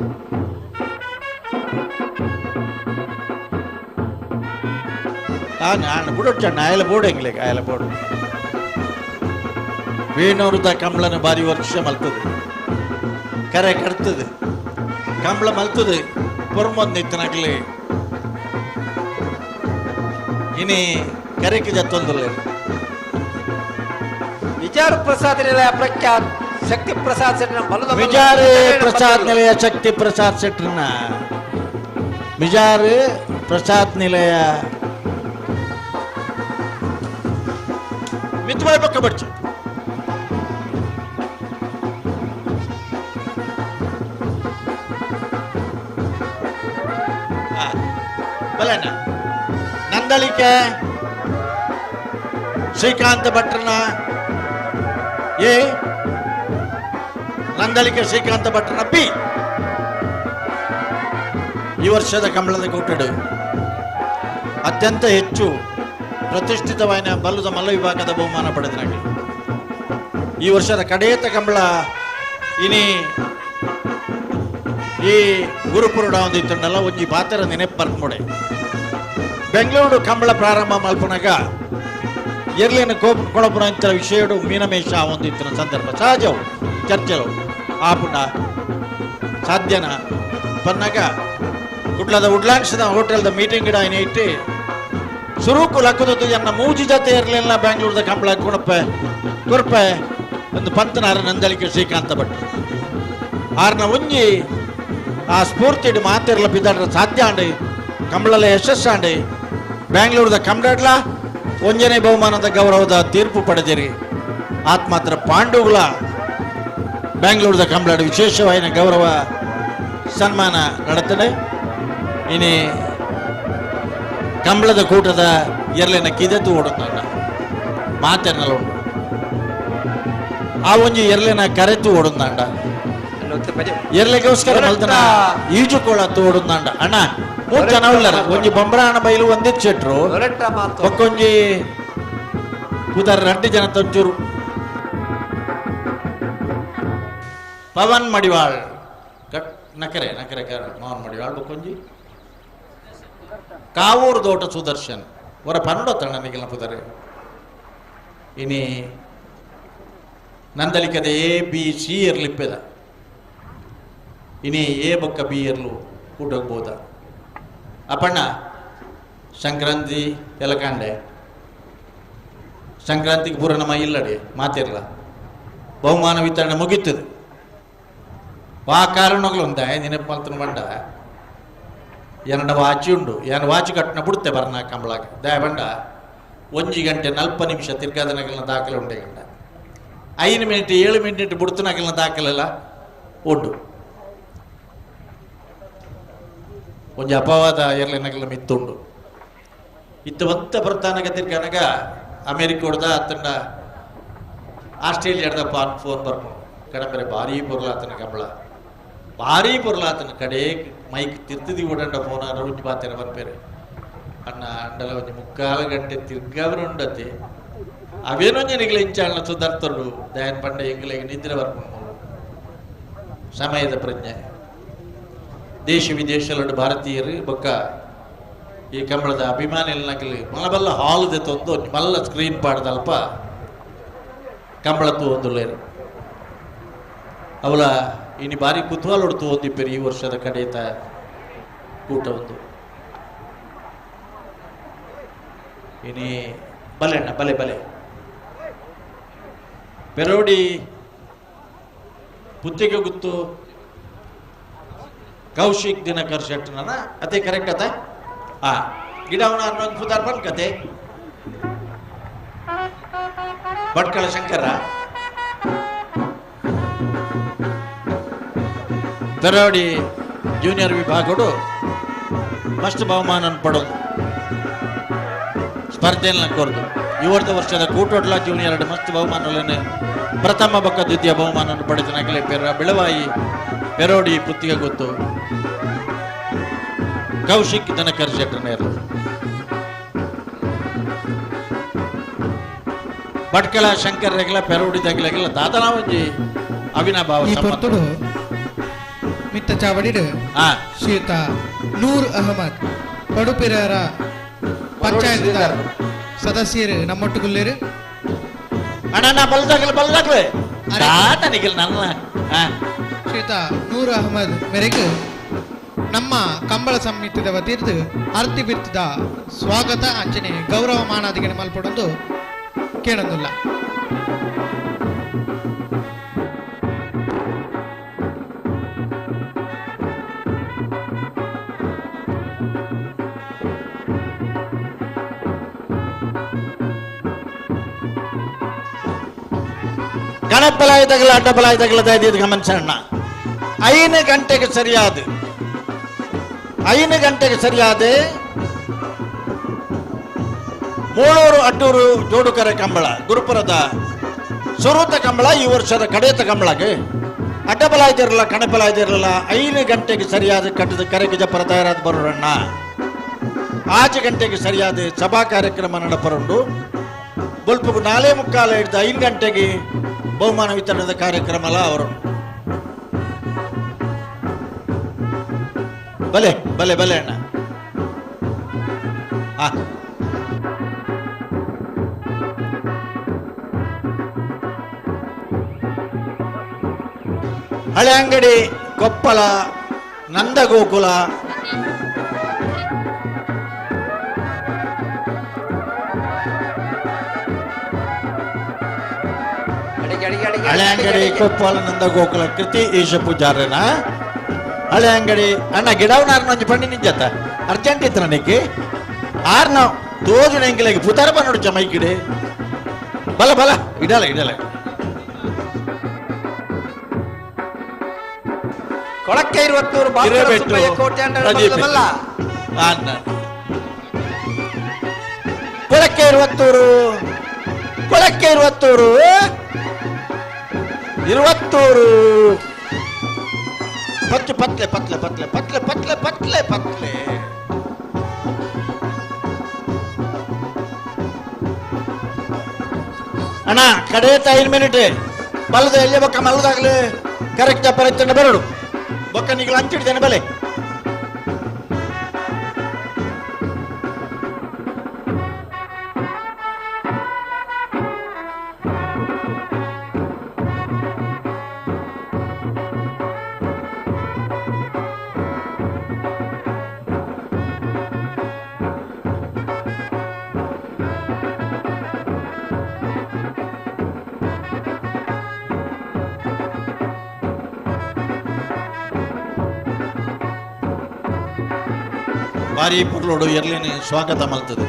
ನಾನು ಬುಡೊಚ್ಚಣ್ಣ ಅಯಲ ಬೋಡು ಎಂಗ್ಲೆಗ್ ಅಯಲ ಬೋಡು ವೇಣೂರುದ ಕಂಬಳನ ಬಾರಿ ವರ್ಷ ಮಲ್ತದೆ ಕರೆ ಕಟ್ತದೆ ಕಂಬಳ ಮಲ್ತದೆ ಪೊರ್ಮೊಂದು ಇತ್ತನಾಗ್ಲಿ ಇನಿ ಕರೆಕ್ಕೆ ಜತ್ತೊಂದುಲ್ಲ ವಿಚಾರ ಪ್ರಸಾದ್ ನಿಲಯ ಪ್ರಖ್ಯಾತ್ ಶಕ್ತಿ ಪ್ರಸಾದ್ ಸೆಟ್ನ ಬಲದ ಮಿಜಾರ್ ಪ್ರಸಾದ್ ನಿಲಯ ಶಕ್ತಿ ಪ್ರಸಾದ್ ಸೆಟ್ರನ ಮಿಜಾರ್ ಪ್ರಸಾದ್ ನಿಲಯ ಮಿತ್ವಾಯ್ ಪಕ್ಕ ಬಡ್ಚು ಬಲಣ್ಣ ನಂದಳಿಕೆ ಶ್ರೀಕಾಂತ ಭಟ್ರನ ಎ ನಂದಳಿಕೆ ಶ್ರೀಕಾಂತ ಭಟ್ರನ ಬಿ ಈ ವರ್ಷದ ಕಂಬಳದ ಕೂಟಡು ಅತ್ಯಂತ ಹೆಚ್ಚು ಪ್ರತಿಷ್ಠಿತವಾದ ಬಲ್ಲದ ಮಲ್ಲ ವಿಭಾಗದ ಬಹುಮಾನ ಪಡೆದನಾಗಲಿ ಈ ವರ್ಷದ ಕಡೆಯತ ಕಂಬಳ ಇನಿ ಈ ಗುರುಪುರುಡ ಒಂದು ಇತ್ತಂಡಲ್ಲ ಒಂಜಿ ಪಾತ್ರ ನೆನಪು ಬರ್ಕೊಡೆ ಬೆಂಗಳೂರು ಕಂಬಳ ಪ್ರಾರಂಭ ಮಲ್ಪನಾಗ ಎರ್ಲಿನ ಕೋಪ ಕೊಳಪುರ ಅಂತ ವಿಷಯಡು ಮೀನಮೇಷ ಒಂದಿತ್ತಿನ ಸಂದರ್ಭ ಸಹಜವು ಚರ್ಚೆಲು ಆಪುಂಡ ಸಾಧ್ಯನ ಪನ್ನಾಗ ಕುಡ್ಲದ ಉಡ್ಲಾಂಕ್ಷದ ಹೋಟೆಲ್ದ ಮೀಟಿಂಗ್ ಗಿಡ ಇಟ್ಟು ಸುರುಕು ಲಕ್ಕದದ್ದು ಎನ್ನ ಮೂಜಿ ಜೊತೆ ಇರಲಿಲ್ಲ ಬೆಂಗಳೂರದ ಕಂಬಳ ಕುಣಪ್ಪೆ ಕುರ್ಪೆ ಒಂದು ಪಂತನಾರ ನಂದಳಿಕೆ ಶ್ರೀಕಾಂತ ಭಟ್ ಆರ್ನ ಒಂಜಿ ಆ ಸ್ಫೂರ್ತಿಡು ಮಾತಿರ್ಲ ಬಿದ್ದಾಡ್ರ ಸಾಧ್ಯ ಆಂಡಿ ಕಂಬಳಲ ಯಶಸ್ಸಾಂಡಿ ಬೆಂಗಳೂರದ ಕಂಬಳಡ್ಲ ಒಂಜನೇ ಬಹುಮಾನದ ಗೌರವದ ತೀರ್ಪು ಪಡೆದಿರಿ ಆತ್ಮಾತ್ರ ಪಾಂಡುಗಳ ಬೆಂಗಳೂರದ ಕಂಬಳಾಡು ವಿಶೇಷವಾದ ಗೌರವ ಸನ್ಮಾನ ನಡತದೆ ಇನಿ ಕಂಬಳದ ಕೂಟದ ಎರ್ಲಿನ ಕಿದೆತು ಓಡುತ್ತಾಂಡ ಮಾತೆನ್ನಲ ಉಂಡು ಆ ಒಂಜಿ ಎರ್ಲಿನ ಕರೆತು ಓಡುತ್ತಾಂಡ ಎರ್ಲಿಗೋಸ್ಕರ ಮಲ್ತನ ಈಜುಕೋಳ ತೋಡುತ್ತಾಂಡ ಅಣ್ಣ ಮೂರು ಜನ ಉಳ್ಳಾರ ಒಂಜಿ ಬೊಂಬ್ರಾಣ ಬೈಲು ಒಂದೇ ಚೆಟ್ರು ಒಕ್ಕೊಂಜಿ ಪುದರ್ ರಡ್ಡು ಜನ ತಂಚೂರು ಪವನ್ ಮಡಿವಾಳ್ ಕಟ್ ನಕರೆ ನಕರೆ ಪವನ್ ಮಡಿವಾಳ್ ಬೊಕ್ಕೊಂಜಿ ಕಾವೂರು ದೋಟ ಸುದರ್ಶನ್ ಹೊರ ಪನ್ನಡ ತಣ್ಣ ಪುದರೆ ಇನಿ ನಂದಲಿಕದ ಎ ಬಿ ಸಿ ಇರ್ಲಿಪ್ಪೆದ ಇನಿ ಎ ಬೊಕ್ಕ ಬಿ ಇರ್ಲು ಕೂಟೋಗ್ಬೋದ ಅಪ್ಪಣ್ಣ ಸಂಕ್ರಾಂತಿ ಎಲಕಾಂಡೆ ಸಂಕ್ರಾಂತಿಗೆ ಪೂರ ನಮ್ಮ ಇಲ್ಲಡೆ ಮಾತಿರಲ್ಲ ಬಹುಮಾನ ವಿತರಣೆ ಮುಗೀತದೆ ವಾ ಕಾರಣಗಳು ಉಂಟ ನೆನಪು ಮಲ್ತನ ಬಂಡ ಎನ್ನಡ ವಾಚಿ ಉಂಡು ಏನು ವಾಚಿ ಕಟ್ಟನ ಬಿಡುತ್ತೆ ಬರ್ನ ಕಂಬಳಾಗ ದಯ ಬಂಡ ಒಂಜಿ ಗಂಟೆ ನಲ್ಪ ನಿಮಿಷ ತಿರ್ಗಾದನಗಲ್ನ ದಾಖಲೆ ಉಂಟೆ ಗಂಡ 5 ಮಿನಿಟ್ 7 ಮಿನಿಟ್ ಬಿಡ್ತನಗಲ್ನ ದಾಖಲೆಲ್ಲ ಉಂಡು ಒಂಜಿ ಅಪವಾದ ಎರ್ಲೆನಗಲ್ನ ಮಿತ್ತುಂಡು ಇತ್ತು ಮತ್ತೆ ಬರ್ತಾನಗ ತಿರ್ಗಾನಗ ಅಮೇರಿಕ ಹೊಡ್ದ ಅತ್ತಂಡ ಆಸ್ಟ್ರೇಲಿಯಾದ ಫೋನ್ ಬರ್ಕೊಂಡು ಕಡಂಬರೆ ಭಾರೀ ಪೊರ್ಲಾತನ ಕಂಬಳ ಭಾರೀ ಪೊರ್ಲಾತನ ಕಡೆ ಮೈಕ್ ತಿರ್ತಿದಿ ಓಡಂಡ ಫೋನ್ ರುಂಜಿ ಬಾತೇನೆ ಬರ್ಪೇರೆ ಅಣ್ಣ ಅಂಡಲ ಒಂಜಿ ಮುಕ್ಕಾಲು ಗಂಟೆ ತಿರ್ಗಾವ್ರ ಉಂಡತೆ ಅವೇನೋ ನಿನಗೆ ಇಂಚಾಳನ ಸುಧಾರ್ತರು ದಯನ್ ಪಂಡ ಎಂಗ್ಲಿಗೆ ನಿದ್ರೆ ಬರ್ಕೊಂಡು ಸಮಯದ ಪ್ರಜ್ಞೆ ದೇಶ ವಿದೇಶಗಳು ಭಾರತೀಯರು ಬೊಕ್ಕ ಈ ಕಂಬಳದ ಅಭಿಮಾನಿಗಳನ್ನಾಗಲಿ ಮಲಬಲ್ಲ ಹಾಲ್ ತಂದು ಮಲ್ಲ ಸ್ಕ್ರೀನ್ ಪಾಡ್ದಲ್ಪ ಕಂಬಳ ತೂವೊಂದುಲ್ಲೇರು ಅವಳ ಇನಿ ಬಾರಿ ಕುತೂಹಲ ತೂವೊಂದಿಪ್ಪೇರು ಈ ವರ್ಷದ ಕಡೆತ ಕೂಟ ಒಂದು ಇನಿ ಬಲೆ ಅಣ್ಣ ಬಲೆ ಬಲೆ ಪೆರೋಡಿ ಪುತ್ತಿಗೆ ಗುತ್ತು ಕೌಶಿಕ್ ದಿನಕರ್ ಶೆಟ್ಟನ ಅದೇ ಕರೆಕ್ಟ್ ಅತ್ತ ಆ ಗಿಡವನ ಅನ್ನೊಂದು ಪುದಾರ್ ಬಂದ್ ಕತೆ ಭಟ್ಕಳ ಶಂಕರ ಪೆರೋಡಿ ಜೂನಿಯರ್ ವಿಭಾಗಡು ಫಸ್ಟ್ ಬಹುಮಾನ ಪಡೋದು ಸ್ಪರ್ಧೆಯನ್ನು ಕೋರ್ದು. ಇವರ್ದ ವರ್ಷದ ಕೂಟೋಟ್ಲ ಜೂನಿಯರ್ ಮಸ್ತ್ ಬಹುಮಾನಗಳನ್ನು ಪ್ರಥಮ ಬೊಕ್ಕ ದ್ವಿತೀಯ ಬಹುಮಾನವನ್ನು ಪಡೆದ ನಗಲೆ ಪೆರ ಬೆಳವಾಯಿ ಪೆರೋಡಿ ಪುತ್ತಿಗೆ ಗೊತ್ತು ಕೌಶಿಕ್ ದನಕರ್ ಶೆಟ್ಟನೇರು ಭಟ್ಕಳ ಶಂಕರ್ ರೆಗಲ ಪೆರೋಡಿ ತಗಲೆಗಲ ದಾದನಾವಂಜಿ ಅವಿನಾಭಾವ ಈ ಪೊರ್ತುಡು ಮಿತ್ತ ಚಾವಡಿಡು ಶ್ರೀಯುತ ನೂರ್ ಅಹಮದ್ ಪಡುಪಿರರ ಪಂಚಾಯತ್ ಸದಸ್ಯರು ನಮ್ಮೊಟ್ಟುಗುಲ್ಲೇರು ಅಣ್ಣ ಬಲ್ದಾಗಲಿ ಬಲ್ದಾಗ್ಲೆ ದಾತನಿಗೆ ನನ್ನ ಶ್ರೀಯುತ ನೂರ್ ಅಹಮದ್ ಮೇರೆಗೆ ನಮ್ಮ ಕಂಬಳ ಸಮಿತಿದ ವತಿರ್ದು ಅರ್ತಿ ಬಿರ್ತದ ಸ್ವಾಗತ ಅಂಚನೆ ಗೌರವ ಮಾನಾದಿಗೆ ಮಲ್ಪಡೊಂದು ಕೇಳೊಂದಿಲ್ಲ. ಗಣಪಲಾಯ್ದಗಲ ಅಡ್ಡಬಲಾಯ್ದಗಲ ದಯದೀದು ಗಮನಿಸೋಣ. 5 ಗಂಟೆಗೆ ಸರಿಯಾದ 5 ಗಂಟೆಗೆ ಸರಿಯಾದ ಮೂಳೂರು ಅಟ್ಟೂರು ಜೋಡುಕರೆ ಕಂಬಳ ಗುರುಪುರದ ಸುರೂತ ಕಂಬಳ ಈ ವರ್ಷದ ಕಡೇತ ಕಂಬಳಗೆ ಅಡ್ಡಬಲಾಯ್ದಿರಲ್ಲ ಕಣಪಲಾಯ್ದಿರಲ್ಲ 5 ಗಂಟೆಗೆ ಸರಿಯಾದ ಕಟ್ಟದ ಕರೆಗೆ ಜಪ್ಪರ ತಯಾರಾದ ಬರೋಣ. 6 ಗಂಟೆಗೆ ಸರಿಯಾದ ಸಭಾ ಕಾರ್ಯಕ್ರಮ ನಡಪರುಂಡು. ಬೊಲ್ಪುಗು 4:45 ಹಿಡಿದು 5 ಗಂಟೆಗೆ ಬಹುಮಾನ ವಿತರಣದ ಕಾರ್ಯಕ್ರಮ ಅವರು. ಬಲೆ ಬಲೆ ಬಲೆ ಅಣ್ಣ. ಹಳೆ ಅಂಗಡಿ ಕೊಪ್ಪಳ ನಂದಗೋಕುಲ ಹಳೆ ಅಂಗಡಿ ಕೊಪ್ಪಳ ನಂದಗೋಕುಲ ಕೃತಿ ಈಶ ಪೂಜಾರನ ಹಳೆ ಅಂಗಡಿ ಅಣ್ಣ ಗಿಡವನಾರ್ನೊಂಜಿ ಪಂಡಿ ನಿಂಜತ್ತ ಅರ್ಜೆಂಟ್ ಇತ್ತು ನನಗೆ ಆರ್ನ ತೋಜು ಎಂಕಲೆಗೆ ಪುತಾರ ಬನ್ನೋಡು ಮೈಕಿಡೆ ಬಲ ಬಲ ಇಡಲ್ಲ ಇಡಲ್ಲ ಕೊಳಕ್ಕೆ ಇರುವತ್ತೂರು ಕೊಳಕ್ಕೆ ಇರುವತ್ತೂರು ಕೊಳಕ್ಕೆ ಇರುವತ್ತೂರು ಇರುವತ್ತೂರು ಪತ್ಲೆ ಪತ್ಲೆ ಪತ್ಲೆ ಪತ್ಲೆ ಪತ್ಲೆ ಪತ್ಲೆ ಪತ್ಲೆ ಪತ್ಲೆ ಅಣ್ಣ ಕಡೇತ 5 ಮಿನಿಟ್ ಬಲ್ಲದ ಎಲ್ಲಿ ಬೊಕ್ಕ ಮಲ್ಲದಾಗ್ಲಿ ಕರೆಕ್ಟ್ ಅಪ್ಪರ ಬರಡು ಬೊಕ್ಕ ನೀಗಳು ಹಂಚಿಡ್ತೇನೆ ಬಲೆ. ಬಾರಿ ಪುರ್ಲೋಡು ಎರ್ಲಿನ ಸ್ವಾಗತ ಮಲ್ತದೆ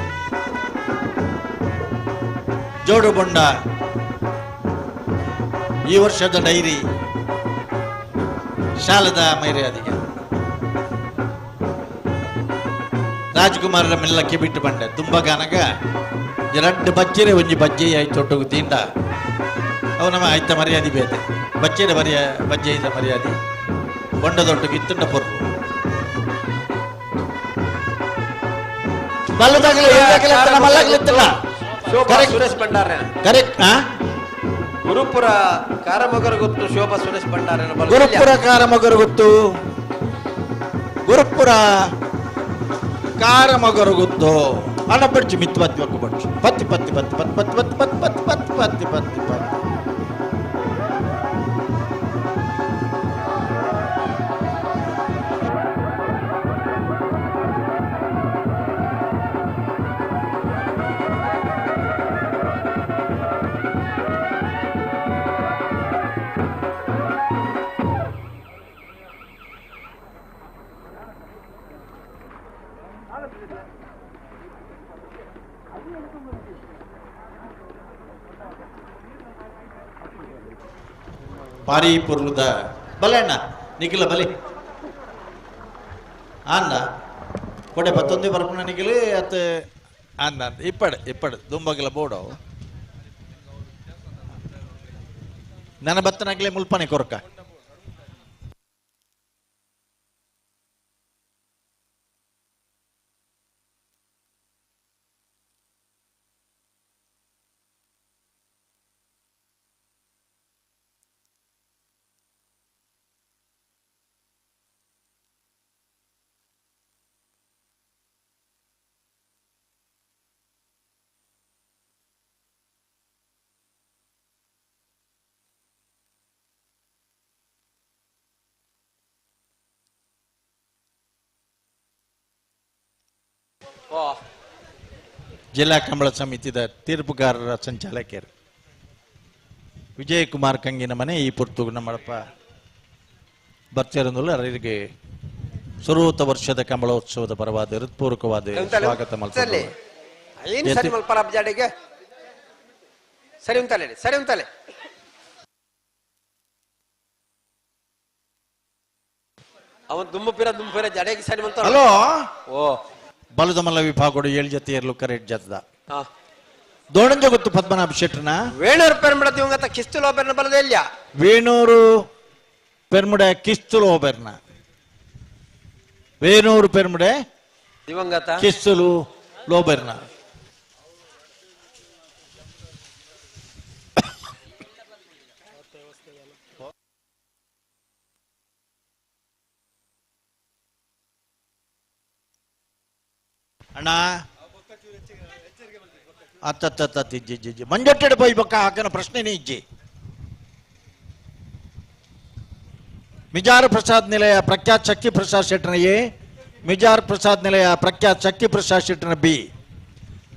ಜೋಡು ಬೊಂಡ ಈ ವರ್ಷದ ಡೈರಿ ಶಾಲದ ಮರ್ಯಾದೆಗೆ ರಾಜ್ಕುಮಾರರ ಮೆಲ್ಲಕ್ಕೆ ಬಿಟ್ಟು ಬಂಡೆ ತುಂಬ ಗಾನಗ ಎರಡು ಬಜ್ಜಿರೆ ಒಂಜಿ ಬಜ್ಜೆ ಆಯ್ತು ಒಟ್ಟುಗು ತೀಂಡ ಅವು ನಮ್ಮ ಆಯ್ತ ಮರ್ಯಾದೆ ಬೇತೆ ಬಚ್ಚೆರೆ ಮರ್ಯಾ ಬಜ್ಜೆ ಇದ್ದ ಮರ್ಯಾದೆ ಬೊಂಡದೊಟ್ಟಿಗೆ ಇತ್ತುಂಡ ಪೊರ್ಲು ಸುರೇಶ್ ಭಂಡಾರ ಕರೆಕ್ಟ್. ಗುರುಪುರ ಕಾರಮೊಗರು ಶೋಭಾ ಸುರೇಶ್ ಭಂಡಾರ ಗುರುಪುರ ಕಾರಮೊಗರು ಗೊತ್ತು ಗುರುಪುರ ಕಾರಮೊಗರು ಗೊತ್ತು ಅಣ್ಣ ಬಡ್ಚು ಮಿತ್ತು ಪತ್ತಿ ಒಕ್ಕ ಬಡ್ಚು ಪತ್ತಿ ಪತ್ತಿ ಪತ್ತಿ ಪತ್ತಿ ಪತ್ತಿ ಪತ್ತಿ ಪತ್ತಿ ಪತ್ತಿ ಪತ್ತಿ ಪತ್ತಿ ಪತ್ತಿ ಪಾರಿ ಪುರ್ಲುದ ಬಲೆ ಅಣ್ಣ ನಿಖಿಲ ಬಲೆ ಅಣ್ಣ ಕೊಡೆ ಪತ್ತೊಂದೇ ಬರಪುಣ ನಿಖಿಲ್ ಅತ್ತ ಅಂದ ಇಪ್ಪಡು ಇಪ್ಪಡು ದುಂಬಗಲ ಬೋಡು ನನ್ನ ಬತ್ತನಾಗ್ಲೇ ಮುಲ್ಪನೆ ಕೊರಕ ಜಿಲ್ಲಾ ಕಂಬಳ ಸಮಿತಿದ ತೀರ್ಪುಗಾರರ ಸಂಚಾಲಕರು ವಿಜಯಕುಮಾರ್ ಕಂಗಿನ ಮನೆ ಈ ಪುರ್ತು ನಮ್ಮಪ್ಪ ಬರ್ತಿರೋದಿಲ್ಲ ಅವರಿಗೆ ಸುರೂತ ವರ್ಷದ ಕಂಬಳೋತ್ಸವದ ಪರವಾದ ಹೃತ್ಪೂರ್ವಕವಾದ ಸ್ವಾಗತ ಮಾಡ್ತಾರೆ. ಸರಿ ಮಲ್ಪರ ಜಾಡಿಗೆ ಸರಿ ಉಂತಲೆ ಸರಿ ಉಂತಲೆ ಅವನ್ ದುಮ್ಮಪಿರ ದುಮ್ಮಪಿರ ಜಡೆಗೆ ಸರಿ ಮಲ್ತ. ಹಲೋ ಓ ಬಲದಮಲ್ಲ ವಿಭಾಗಗಳು ಏಳು ಜೊತೆ ಇರಲು ಕರೆಕ್ಟ್ ಜತದ ದೋಣಂಜ ಗೊತ್ತು ಪದ್ಮನಾಭ ಶೆಟ್ಟರ್ನ ವೇಣೂರು ಪೆರ್ಮಡ ದಿವಂಗತ ಕಿಸ್ತುಲು ಒಬ್ಬರನ್ನ ಬಲದೆಲ್ಲ ವೇಣೂರು ಪೆರ್ಮುಡೆ ಕಿಸ್ತುಲು ಒಬ್ಬರನ್ನ ವೇಣೂರು ಪೆರ್ಮುಡೆ ದಿವಂಗತ ಕಿಸ್ತುಲು ಲೋಬೆರ್ನ ಅಣ್ಣ ಅತ್ತ ಇಜ್ಜಿ ಇಜ್ಜಿ ಮಂಜಟ್ಟೆಡೆ ಪೋಯ್ ಬೊಕ್ಕ ಹಾಕನ ಪ್ರಶ್ನೆನೇ ಇಜ್ಜಿ. ಮಿಜಾರ್ ಪ್ರಸಾದ್ ನಿಲಯ ಪ್ರಖ್ಯಾತ್ ಶಕ್ತಿ ಪ್ರಸಾದ್ ಶೆಟ್ಟನ ಎ, ಮಿಜಾರ್ ಪ್ರಸಾದ್ ನಿಲಯ ಪ್ರಖ್ಯಾತ್ ಶಕ್ತಿ ಪ್ರಸಾದ್ ಶೆಟ್ಟನ ಬಿ,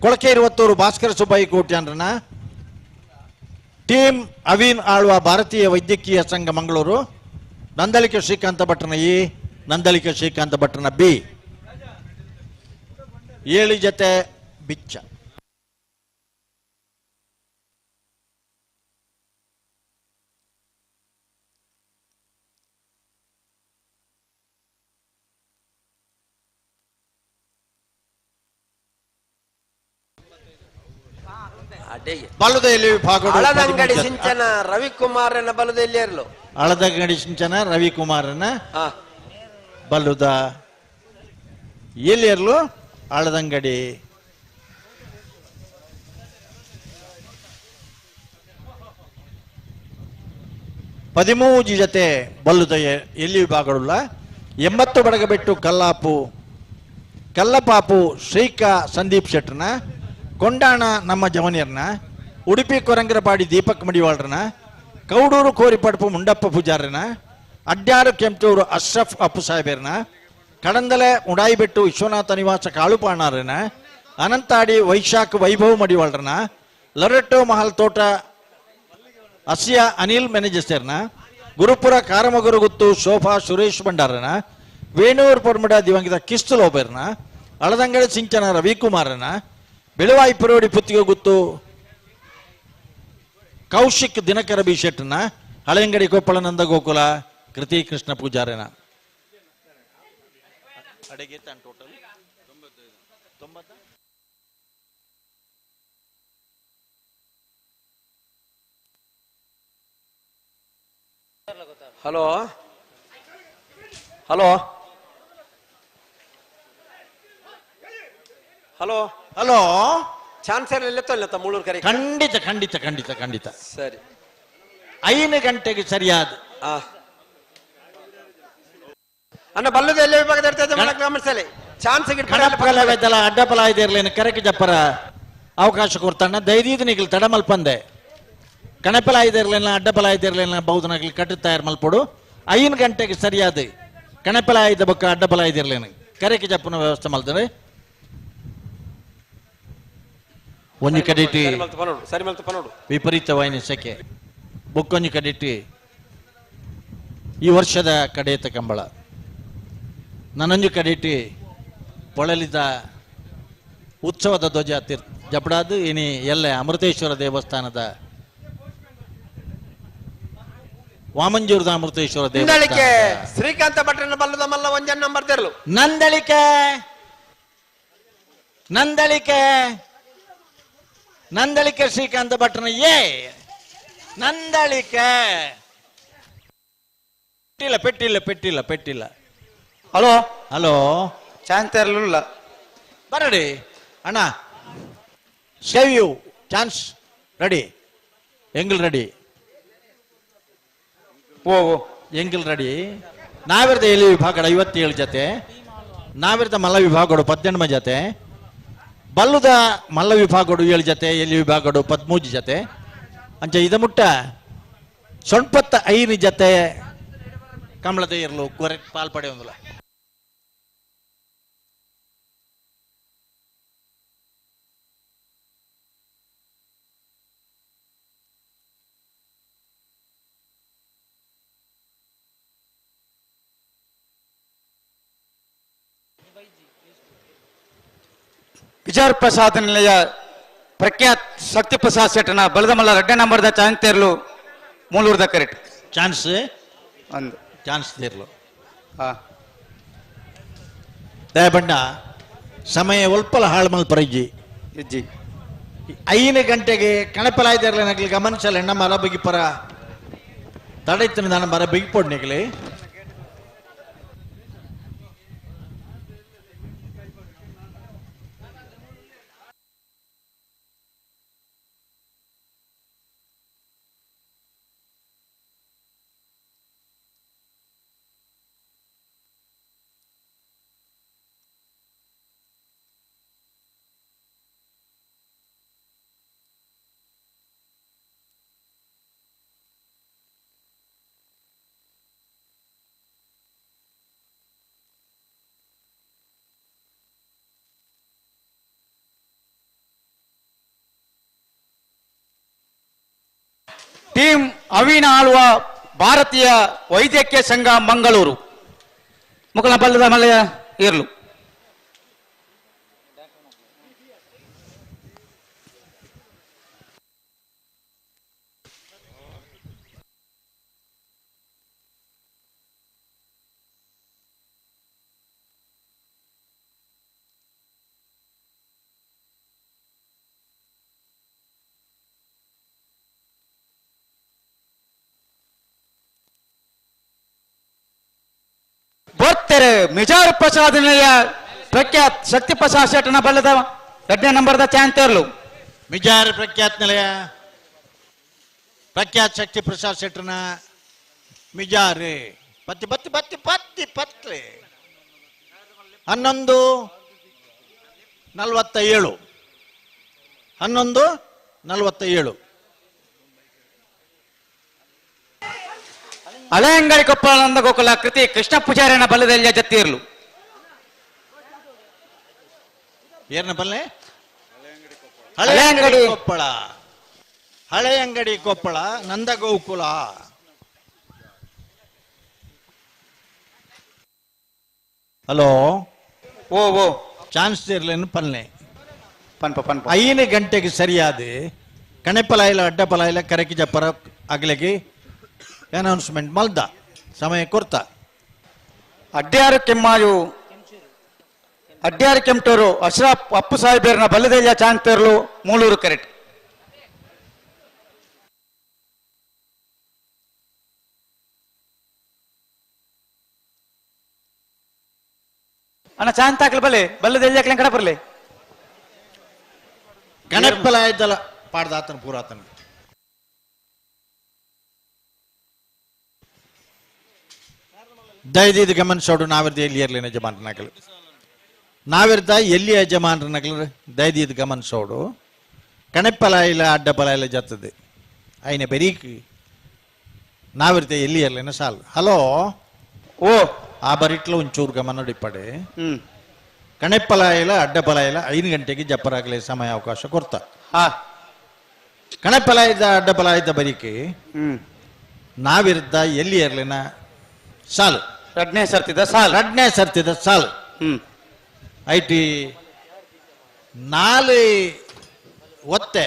ಕೊಳಕೇರಿ ಒತ್ತೂರು ಭಾಸ್ಕರ ಸುಬ್ಬಯ್ಯ ಕೋಟ್ಯಾನ್ರನ ಟೀಮ್ ಅವೀನ್ ಆಳ್ವ ಭಾರತೀಯ ವೈದ್ಯಕೀಯ ಸಂಘ ಮಂಗಳೂರು, ನಂದಳಿಕೆ ಶ್ರೀಕಾಂತ ಭಟ್ರನ ಎ, ನಂದಳಿಕೆ ಶ್ರೀಕಾಂತ ಭಟ್ರನ ಬಿ. ಏಳು ಜೊತೆ ಬಿಚ್ಚ. ಬಲದೆಯಲ್ಲಿ ವಿಭಾಗ ಹಳದಂಗಡಿ ಸಿಂಚನ ರವಿಕುಮಾರನ ಬಲದಲ್ಲಿ ಇರಲು ಹಳದಂಗಡಿ ಸಿಂಚನ ರವಿಕುಮಾರನ ಬಲುದ ಎಲ್ಲಿ ಇರಲು ಹಳದಂಗಡಿ. ಪದಿಮೂಜಿ ಜೊತೆ ಬಲ್ಲುದ ಎಲ್ಲಿ ವಿಭಾಗವುಳ್ಳ 80 ಬಡಗಬೆಟ್ಟು ಕಲ್ಲಾಪು ಕಲ್ಲಪಾಪು ಶ್ರೀಕಾ ಸಂದೀಪ್ ಶೆಟ್ಟರ್ನ, ಕೊಂಡಾಣ ನಮ್ಮ ಜವನಿಯರ್ನ, ಉಡುಪಿ ಕೊರಂಗರಪಾಡಿ ದೀಪಕ್ ಮಡಿವಾಳ್ರನ, ಕೌಡೂರು ಕೋರಿಪಡಪು ಮುಂಡಪ್ಪ ಪೂಜಾರನ, ಅಡ್ಯಾರು ಕೆಂಪೂರು ಅಶ್ರಫ್ ಅಪ್ಪು ಸಾಹೇಬರ್ನ, ಕಡಂದಲೆ ಉಡಾಯಿಬೆಟ್ಟು ವಿಶ್ವನಾಥ ನಿವಾಸ ಕಾಳುಪಾಣಾರನ, ಅನಂತಾಡಿ ವೈಶಾಖ್ ವೈಭವ್ ಮಡಿವಾಳ್ರನ, ಲೊರೆಟ್ಟೋ ಮಹಲ್ ತೋಟ ಅಸಿಯಾ ಅನಿಲ್ ಮೆನೇಜರ್ನ, ಗುರುಪುರ ಕಾರಮಗುರುಗುತ್ತು ಶೋಭಾ ಸುರೇಶ್ ಭಂಡಾರನ, ವೇಣೂರು ಪೊರ್ಮಡ ದಿವಂಗತ ಕಿಸ್ತು ಲೋಬೆರ್ನ, ಅಳದಂಗಡಿ ಸಿಂಚನ ರವಿಕುಮಾರನ, ಬೆಳುವಾಯಿ ಪುರೋಡಿ ಪುತ್ತಿಗೆ ಗುತ್ತು ಕೌಶಿಕ್ ದಿನಕರ ಬಿ ಶೆಟ್ಟನ, ಹಳೆಯಂಗಡಿ ಕೊಪ್ಪಳ ನಂದ ಗೋಕುಲ ಕೃತಿ Krishna ಪೂಜಾರನ. Hello hello hello hello chance ಇಲ್ಲ ಮೂಳೂರು ಕರೆ. ಖಂಡಿತ ಖಂಡಿತ ಖಂಡಿತ ಖಂಡಿತ ಸರಿ 5 ಗಂಟೆಗೆ ಸರಿಯಾದ ಅಣ್ಣ ಬಲ್ಲದ ಎಲ್ಲ ವಿಭಾಗದ ಚಾನ್ಸ್ ಅಡ್ಡಪಲ ಇರಲಿ ಕರೆಕ್ ಜಪ್ಪರ ಅವಕಾಶ ಕೊಡ್ತಾಣ ದೈದೀದ ನಿಗಲ್ ತಡಮಲ್ಪಂದೆ ಕಣಪಲ ಇದಿರಲಿಲ್ಲ ಅಡ್ಡಪಲ ಇದಿರಲಿಲ್ಲ ಬೌದ್ಧನಾಗಲಿ ಕಟ್ಟು ತಯಾರು ಮಲ್ಪಡು 5 ಗಂಟೆಗೆ ಸರಿಯಾದ ಕಣಪಲ ಇದ್ದ ಬೊಕ್ಕ ಅಡ್ಡಪಲ ಇದಿರಲಿಲ್ಲ ಕರೆಕ್ ಜಪ್ಪನ ವ್ಯವಸ್ಥೆ ಮಲ್ತಾರೆ. ಒಂದು ಕಡೆಟಿ ವಿಪರೀತವಾಯಿನ ಸೆಕೆ ಬೊಕ್ಕೊಂಜಿ ಕಡೆಟಿ ಈ ವರ್ಷದ ಕಡೆಯತ ಕಂಬಳ ನನ್ನೊಂಜು ಕಡೆಟಿ ಪೊಳಲಿದ ಉತ್ಸವದ ಧ್ವಜ ತೀರ್ ಜಪಡಾದು ಇನಿ ಎಲ್ಲ ಅಮೃತೇಶ್ವರ ದೇವಸ್ಥಾನದ ವಾಮಂಜೂರದ ಅಮೃತೇಶ್ವರ ನಂದಳಿಕೆ ದೇವಸ್ಥಾನ ಶ್ರೀಕಾಂತ ಭಟ್ರನ ಬಲ್ಲದ ಮಲ್ಲ ಒಂಜನ್ ನಂಬರ್ ತೆರಲು ನಂದಳಿಕೆ ನಂದಳಿಕೆ ನಂದಳಿಕೆ ಶ್ರೀಕಾಂತ ಭಟ್ರನ ಎ ನಂದಳಿಕೆ ಪೆಟ್ಟಿಲ್ಲ ಪೆಟ್ಟಿಲ್ಲ ಪೆಟ್ಟಿಲ್ಲ ಪೆಟ್ಟಿಲ್ಲ. ಹಲೋ ಹಲೋ ಚಾನ್ಸ್ ಬರಡಿ ಅಣ್ಣ. Save you chance ready. ಎಂಗಿಲ್ ready. ಓ ಓ ಎಂಗಿಲ್ ರೆಡಿ. ನಾವಿರದ ಎಲ್ಲಿ ವಿಭಾಗ 57 ಜೊತೆ, ನಾವಿರದ ಮಲ್ಲ ವಿಭಾಗಡು 18 ಜೊತೆ, ಬಲ್ಲುದ ಮಲ್ಲ ವಿಭಾಗಡು 7 ಜೊತೆ, ಎಲ್ಲಿ ವಿಭಾಗಡು 13 ಜೊತೆ. ಅಂಚೆ ಇದ ಮುಟ್ಟ 95 ಜೊತೆ ಕಮಲದ ಇರಲು ಕೊರೆ ಪಾಲ್ ಪಡೆಯೊಂದಿಲ್ಲ. ವಿಚಾರ ಪ್ರಸಾದ್ ನಿಲಯ ಪ್ರಖ್ಯಾತ್ ಶಕ್ತಿ ಪ್ರಸಾದ್ ಶೆಟ್ಟನ ಬಲದಮಲ್ಲ ರಡ್ಡೆ ನಂಬರ್ದ ಚಾನ್ಸ್ ತೇರ್ಲು ಮೂಲೂರ್ದ ಕರೆಕ್ಟ್ ಚಾನ್ಸ್ ಒಂದು ಚಾನ್ಸ್ ತೇರ್ಲು. ಹಾ ದಯಬಣ್ಣ ಸಮಯ ಒಲ್ಪಲ ಹಾಳ್ಮಲ್ ಪರಜ್ಜಿ ಇಜ್ಜಿ 5 ಗಂಟೆಗೆ ಕಣಪಲಾಯ್ದಾರ್ಲೆ ನಗಲಿ ಗಮನಿಸಲ್ಲ ನಮ್ಮ ಮರ ಬಗಿ ಪರ ತಡೈತನ ನಾನು ಮರ ಬಗಿ ನೆಗಲಿ. ಟೀಮ್ ಅವಿನ ಆಳ್ವ ಭಾರತೀಯ ವೈದ್ಯಕೀಯ ಸಂಘ ಮಂಗಳೂರು ಮುಕಲ ಬಲ್ಲದ ಮಲೆಯ ಇರ್ಲು. ಬರ್ತಾರೆ ಮಿಜಾರ್ ಪ್ರಸಾದ್ ನಿಲಯ ಪ್ರಖ್ಯಾತ್ ಶಕ್ತಿ ಪ್ರಸಾದ್ ಶೆಟ್ಟನ ಬಲ್ಲದ 2ನೇ ನಂಬರ್ದ ಚಾಂತೇರ್ಲು. ಮಿಜಾರ್ ಪ್ರಖ್ಯಾತ್ ನಿಲಯ ಪ್ರಖ್ಯಾತ್ ಶಕ್ತಿ ಪ್ರಸಾದ್ ಶೆಟ್ಟನ ಮಿಜಾರ್ ಪತ್ತಿ ಪತ್ತಿ ಪತ್ತಿ ಪತ್ತಿ ಪತ್ಲೆ 11:47 11:47. ಹಳೆಯಂಗಡಿ ಕೊಪ್ಪಳ ಗೋಕುಲ ಕೃತಿ ಕೃಷ್ಣ ಪೂಜಾರಿನ ಬಲ್ಲದೆಲ್ಲ ಜತ್ತಿರ್ಲು. ಏನ ಬಲ್ಲೆ? ಹಳೆಯಂಗಡಿ ಕೊಪ್ಪಳ, ಹಳೆಯಂಗಡಿ ಕೊಪ್ಪಳ ನಂದಗೋಕುಲ. ಹಲೋ ಓ ಓ ಚಾನ್ಸ್ ಇರ್ಲೇನು ಪಲ್ಲೆ ಪನ್ಪ ಪನ್ಪ 5 ಗಂಟೆಗೆ ಸರಿಯಾದ ಕಣೆಪಲಾಯಿಲ ಅಡ್ಡಪಲಾಯಿಲ ಕರಕಿ ಜಪ್ಪರ ಅಗಲಿಗೆ ಅನೌನ್ಸ್ಮೆಂಟ್ ಮಲ್ದ ಸಮಯ ಕೊರ್ತ. ಅಡ್ಯಾರು ಕೆಮ್ಮಾಯು ಅಡ್ಯಾರು ಕೆಂಟೂರು ಅಶ್ರಾಫ್ ಅಪ್ಪು ಸಾಹೇಬೇರ್ನ ಬಲ್ಲದೆಲ್ಲ ಚಾಂತೇರ್ಲು ಮೂಲೂರು ಕರೆಕ್ಟ್. ಅಣ್ಣ ಚಾಂತ ಹಾಕ್ಲಿ ಬಲ್ಲೆ ಬಲ್ಲದೆಲ್ಲ ಕಡೆ ಬರಲಿ. ಕಣೆಪಲಾಯ್ದಲ್ಲ ಪಾಡ್ದಾತನ ಪೂರಾತನ. ದಯದೀದು ಗಮನಿಸೋಡು ನಾವಿರ್ದ ಎಲ್ಲಿ ಇರಲಿ ಯಜಮಾನ್ರ ನಗಲು, ನಾವಿರ್ದ ಎಲ್ಲಿ ಯಜಮಾನ್ರ ನಗಲು ದಯದೀದು ಗಮನಿಸೋಡು. ಕಣೆಪಲಾಯಿಲ ಅಡ್ಡಪಲಾಯಿಲ ಜತ್ತದೆ ಐನ ಬೆರೀಕ್ ನಾವಿರ್ದ ಎಲ್ಲಿ ಇರಲಿನ ಸಾಲು. ಹಲೋ ಓ ಆ ಬರಿಟ್ಲ ಒಂಚೂರು ಗಮನ ಇಪ್ಪಡೆ. ಕಣೆಪಲಾಯಿಲ ಅಡ್ಡಪಲಾಯಿಲ 5 ಗಂಟೆಗೆ ಜಪ್ಪರಾಗಲಿ ಸಮಯ ಅವಕಾಶ ಕೊಡ್ತ. ಕಣೆಪಲಾಯ್ದ ಅಡ್ಡಪಲಾಯ್ದ ಬರೀಕೆ ನಾವಿರ್ದ ಎಲ್ಲಿ ಇರಲಿನ ಸಾಲು ರಡ್ನೇ ಸರ್ತಿದ ಸಾಲು ರಡ್ನೇ ಸರ್ತಿದ ಸಾಲು. IT 4 ಒತ್ತೆ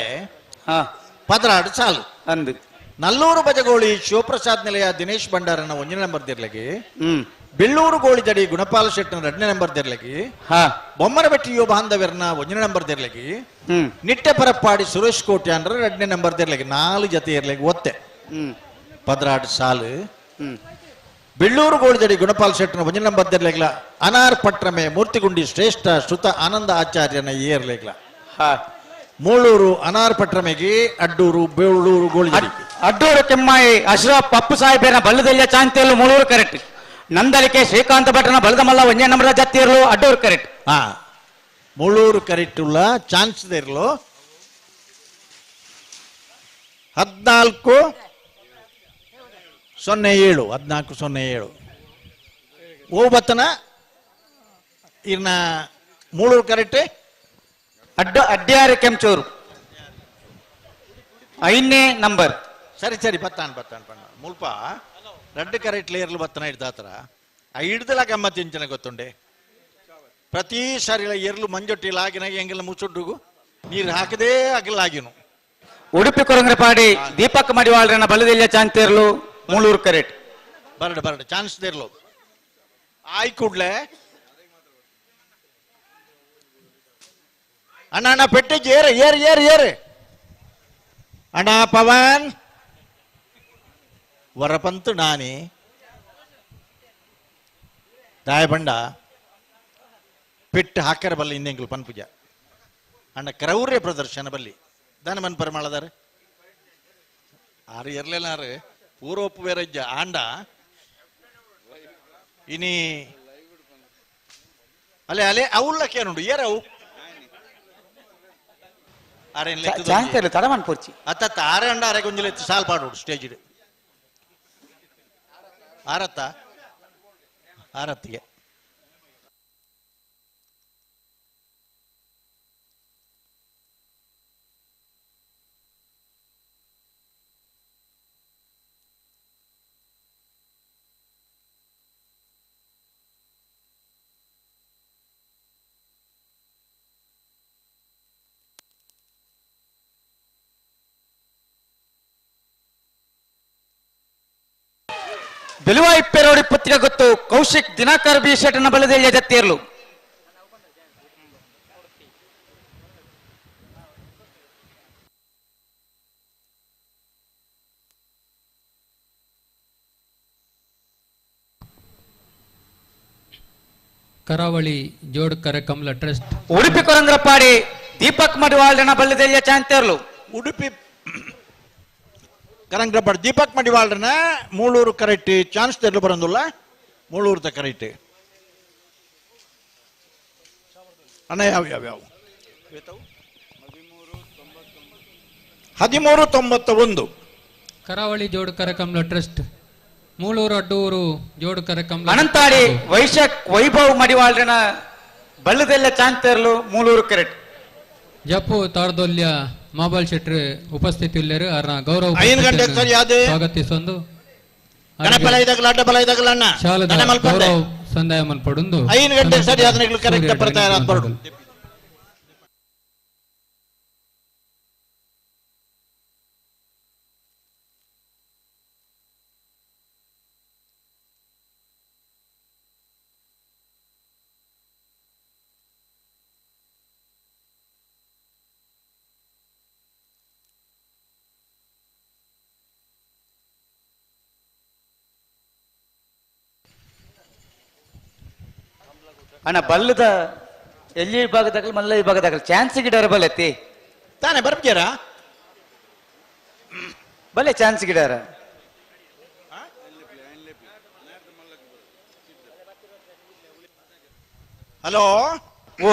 16 ಸಾಲು ಅಂದು. ನಲ್ಲೂರು ಬಜಗೋಳಿ ಶಿವಪ್ರಸಾದ್ ನಿಲಯ ದಿನೇಶ್ ಭಂಡಾರನ 1 ನಂಬರ್ ದಿರ್ಲಗೆ ಬೆಳ್ಳೂರು ಗೋಳಿದಡಿ ಗುಣಪಾಲ ಶೆಟ್ಟನ 2ನೇ ನಂಬರ್ ದೆರ್ಲಗಿ, ಬೊಮ್ಮನಬೆಟ್ಟಿಯೋ ಬಾಂಧವ್ಯರ್ನ 1ನೇ ನಂಬರ್ ದೆರ್ಲಗಿ, ನಿಟ್ಟೆ ಪರಪ್ಪಾಡಿ ಸುರೇಶ್ ಕೋಟೆ ಅಂದ್ರೆ 2ನೇ ನಂಬರ್ ದೆರ್ಲಗಿ, 4 ಜತೆ ಇರ್ಲಗಿ ಒತ್ತೆ 12 ಸಾಲು. ಬೆಳ್ಳೂರು ಗೋಳಿದಡಿ ಗುಣಪಾಲ್ ಶೆಟ್ಟನ 1ನೇ ನಂಬರ್ ದೆರ್ಲಗಿಲ ಅನಾರ್ ಪಟ್ರಮೆ ಮೂರ್ತಿಗುಂಡಿ ಶ್ರೇಷ್ಠ ಶ್ರುತ ಆನಂದ ಆಚಾರ್ಯನ ಏರ್ಲೇಗ್ಲ. ಮೂಳೂರು ಅನಾರ್ ಪಟ್ರಮೆಗೆ, ಅಡ್ಡೂರು ಬೆಳ್ಳೂರು ಗೋಳಿದಡಿ, ಅಡ್ಡೂರು ಕೆಮ್ಮಾಯಿ ಅಶ್ರಫ್ ಪಪ್ಪು ಸಾಹೇಬನ ಬಲ್ಲದೆಲ್ಲ ಚಾಂತಿಯಲ್ಲೂ ಮೂಳೂರು ಕರೆಕ್ಟ್. ನಂದಲಿಕೆ ಶ್ರೀಕಾಂತ ಭಟ್ರನ ಬಲದಮಲ್ಲ 1ನೇ ನಂಬರ್ ಜತ್ತಿರಲು ಅಡ್ಡೂರು ಕರೆಕ್ಟ್. ಹಾ, ಮೂಳೂರು ಕರೆಕ್ಟ್ ಉಳ್ಳ ಚಾನ್ಸ್ ಇರಲು 14 0 7 14 0 7 ಓ ಬತ್ತನ ಇರ್ನ ಮೂಳೂರು ಕರೆಕ್ಟ್. ಅಡ್ಡಾರೆ ಕೆಂಚೂರು 5ನೇ ನಂಬರ್. ಸರಿ ಸರಿ ಬತ್ತಾನ್ ಬತ್ತಾನ್ ಪಣ್ಣ ಮುಲ್ಪ ರಡ್ಡು ಕರೆಕ್ಟ್ ಲೇರ್ಲು ಬತ್ತನ ಹಿಡ್ದಾತರ ಆ ಹಿಡ್ದಲ ಗಮ್ಮತ್ ಇಂಚನ ಗೊತ್ತುಂಡೆ. ಪ್ರತಿ ಸಾರಿಲ ಎರ್ಲು ಮಂಜೊಟ್ಟಿ ಲಾಗಿನಾಗ ಎಂಗೆಲ್ಲ ಮುಚ್ಚುಡ್ಡುಗು ನೀರು ಹಾಕದೇ ಅಗಲಾಗಿನು. ಉಡುಪಿ ಕೊರಂಗ್ರಪಾಡಿ ದೀಪಕ್ ಮಡಿವಾಳ್ರನ ಬಲದೆಲ್ಲ ಚಾಂತೇರ್ಲು ಮೂಳೂರು ಕರೆಕ್ಟ್. ಬರಡು ಬರಡು ಚಾನ್ಸ್ ದೇರ್ಲು ಆಯ್ ಕೂಡ್ಲೆ ಅಣ್ಣ ಅಣ್ಣ ಪೆಟ್ಟಿಗೆ ಏರು ಏರು ಏರು ಏರು ಅಣ್ಣ ಪವನ್ ವರಪಂತು ನಾನಿ ದಾಯಬಂಡ ಪೆಟ್ಟು ಹಾಕರ ಬಲ್ಲಿ ಹಿಂದೆಂಗ್ಲು ಪನ್ಪುಜ ಅಣ್ಣ ಕ್ರೌರ್ಯ ಪ್ರದರ್ಶನ ಬಲ್ಲಿ ದಾನ ಮನ್ ಪರಮಾಳದಾರೆ ಆರು ಎರ್ಲೆನಾರು ಪೂರ್ವಪ್ಪು ಬೇರಜ್ಜ ಆಂಡ ಇನಿ ಅಲೆ ಅಲೆ ಅವಳ್ಳಕ್ಕೇನುಂಡು ಏರವು ಅತ್ತ ಆರೆ ಅಂಡ ಅರೆ ಗೊಂಜಲ ಸಾಲ್ ಪಾಡೋಡು ಸ್ಟೇಜ್ ಆರತ್ತ ಆರತ್ತಿಗೆ ಬೆಲುವಾಯಿಪ್ಪೆರೋಡಿ ಪತ್ರಿಕೆ ಗೊತ್ತು ಕೌಶಿಕ್ ದಿನಕರ್ ಬಿ ಶೆಟ್ಟನ ಬಲದಲ್ಲಿ ಜತ್ತೇರ್ಲು. ಕರಾವಳಿ ಜೋಡ್ಕರ ಕಮಲ ಟ್ರಸ್ಟ್ ಉಡುಪಿ ಕೊರಂದ್ರಪಾಡಿ ದೀಪಕ್ ಮಡಿವಾಳನ ಬಲ್ಲದೆಲ್ಲ ಚಾಂತೇರ್ಲು. ಉಡುಪಿ ಕರಂಗ್ರಪಾಡಿ ದೀಪಕ್ ಮಡಿವಾಳನ ಮೂಳೂರು ಕರೆಕ್ಟ್ ಚಾನ್ಸ್ ತೆರಲು ಬರಂದುಲ್ಲ ಮೂಳೂರ್ದ ಕರೆಕ್ಟ್ ಅಣ್ಣ ಯಾವ ಯಾವ ಯಾವ 1391. ಕರಾವಳಿ ಜೋಡ್ಕರ ಕಮಲ ಟ್ರಸ್ಟ್ ಮೂಳೂರು ಅಡ್ಡೂರು ಜೋಡ್ಕರ ಕಮಲ ಅನಂತಾಡಿ ವೈಶಾಖ್ ವೈಭವ್ ಮಡಿವಾಳನ ಬಲ್ಲದೆಲ್ಲ ಚಾಂತೇರ್ಲು ಮೂಳೂರು ಕರೆಕ್ಟ್. ಜಪ್ಪು ತಾರ್ದೊಲ್ಯ ಮಾಬಲ್ ಶೆಟ್ರು ಉಪಸ್ಥಿತಿ ಇಲ್ಲರು ಅವರ ಗೌರವ ಸ್ವಾಗತಿಸೊಂದು ಗೌರವ ಸಂದಾಯ ಮನ್ಪಡೊಂದು 5 ಗಂಟೆ ಸರಿಯಾದ ಕರೆಕ್ಟ್ ಬರ್ತಾ. ಅಣ್ಣ ಬಲ್ಲದ ಎಲ್ಲಿ ವಿಭಾಗದಾಗಲಿ ಮಲ್ಲ ವಿಭಾಗದಾಗಲಿ ಚಾನ್ಸ್ ಗಿಡಾರ ಬಲ್ಲತ್ತಿ ತಾನೆ ಬರ್ತೀರಾ ಬಲ್ಲೆ ಚಾನ್ಸ್ ಗಿಡಾರ. ಹಲೋ ಓ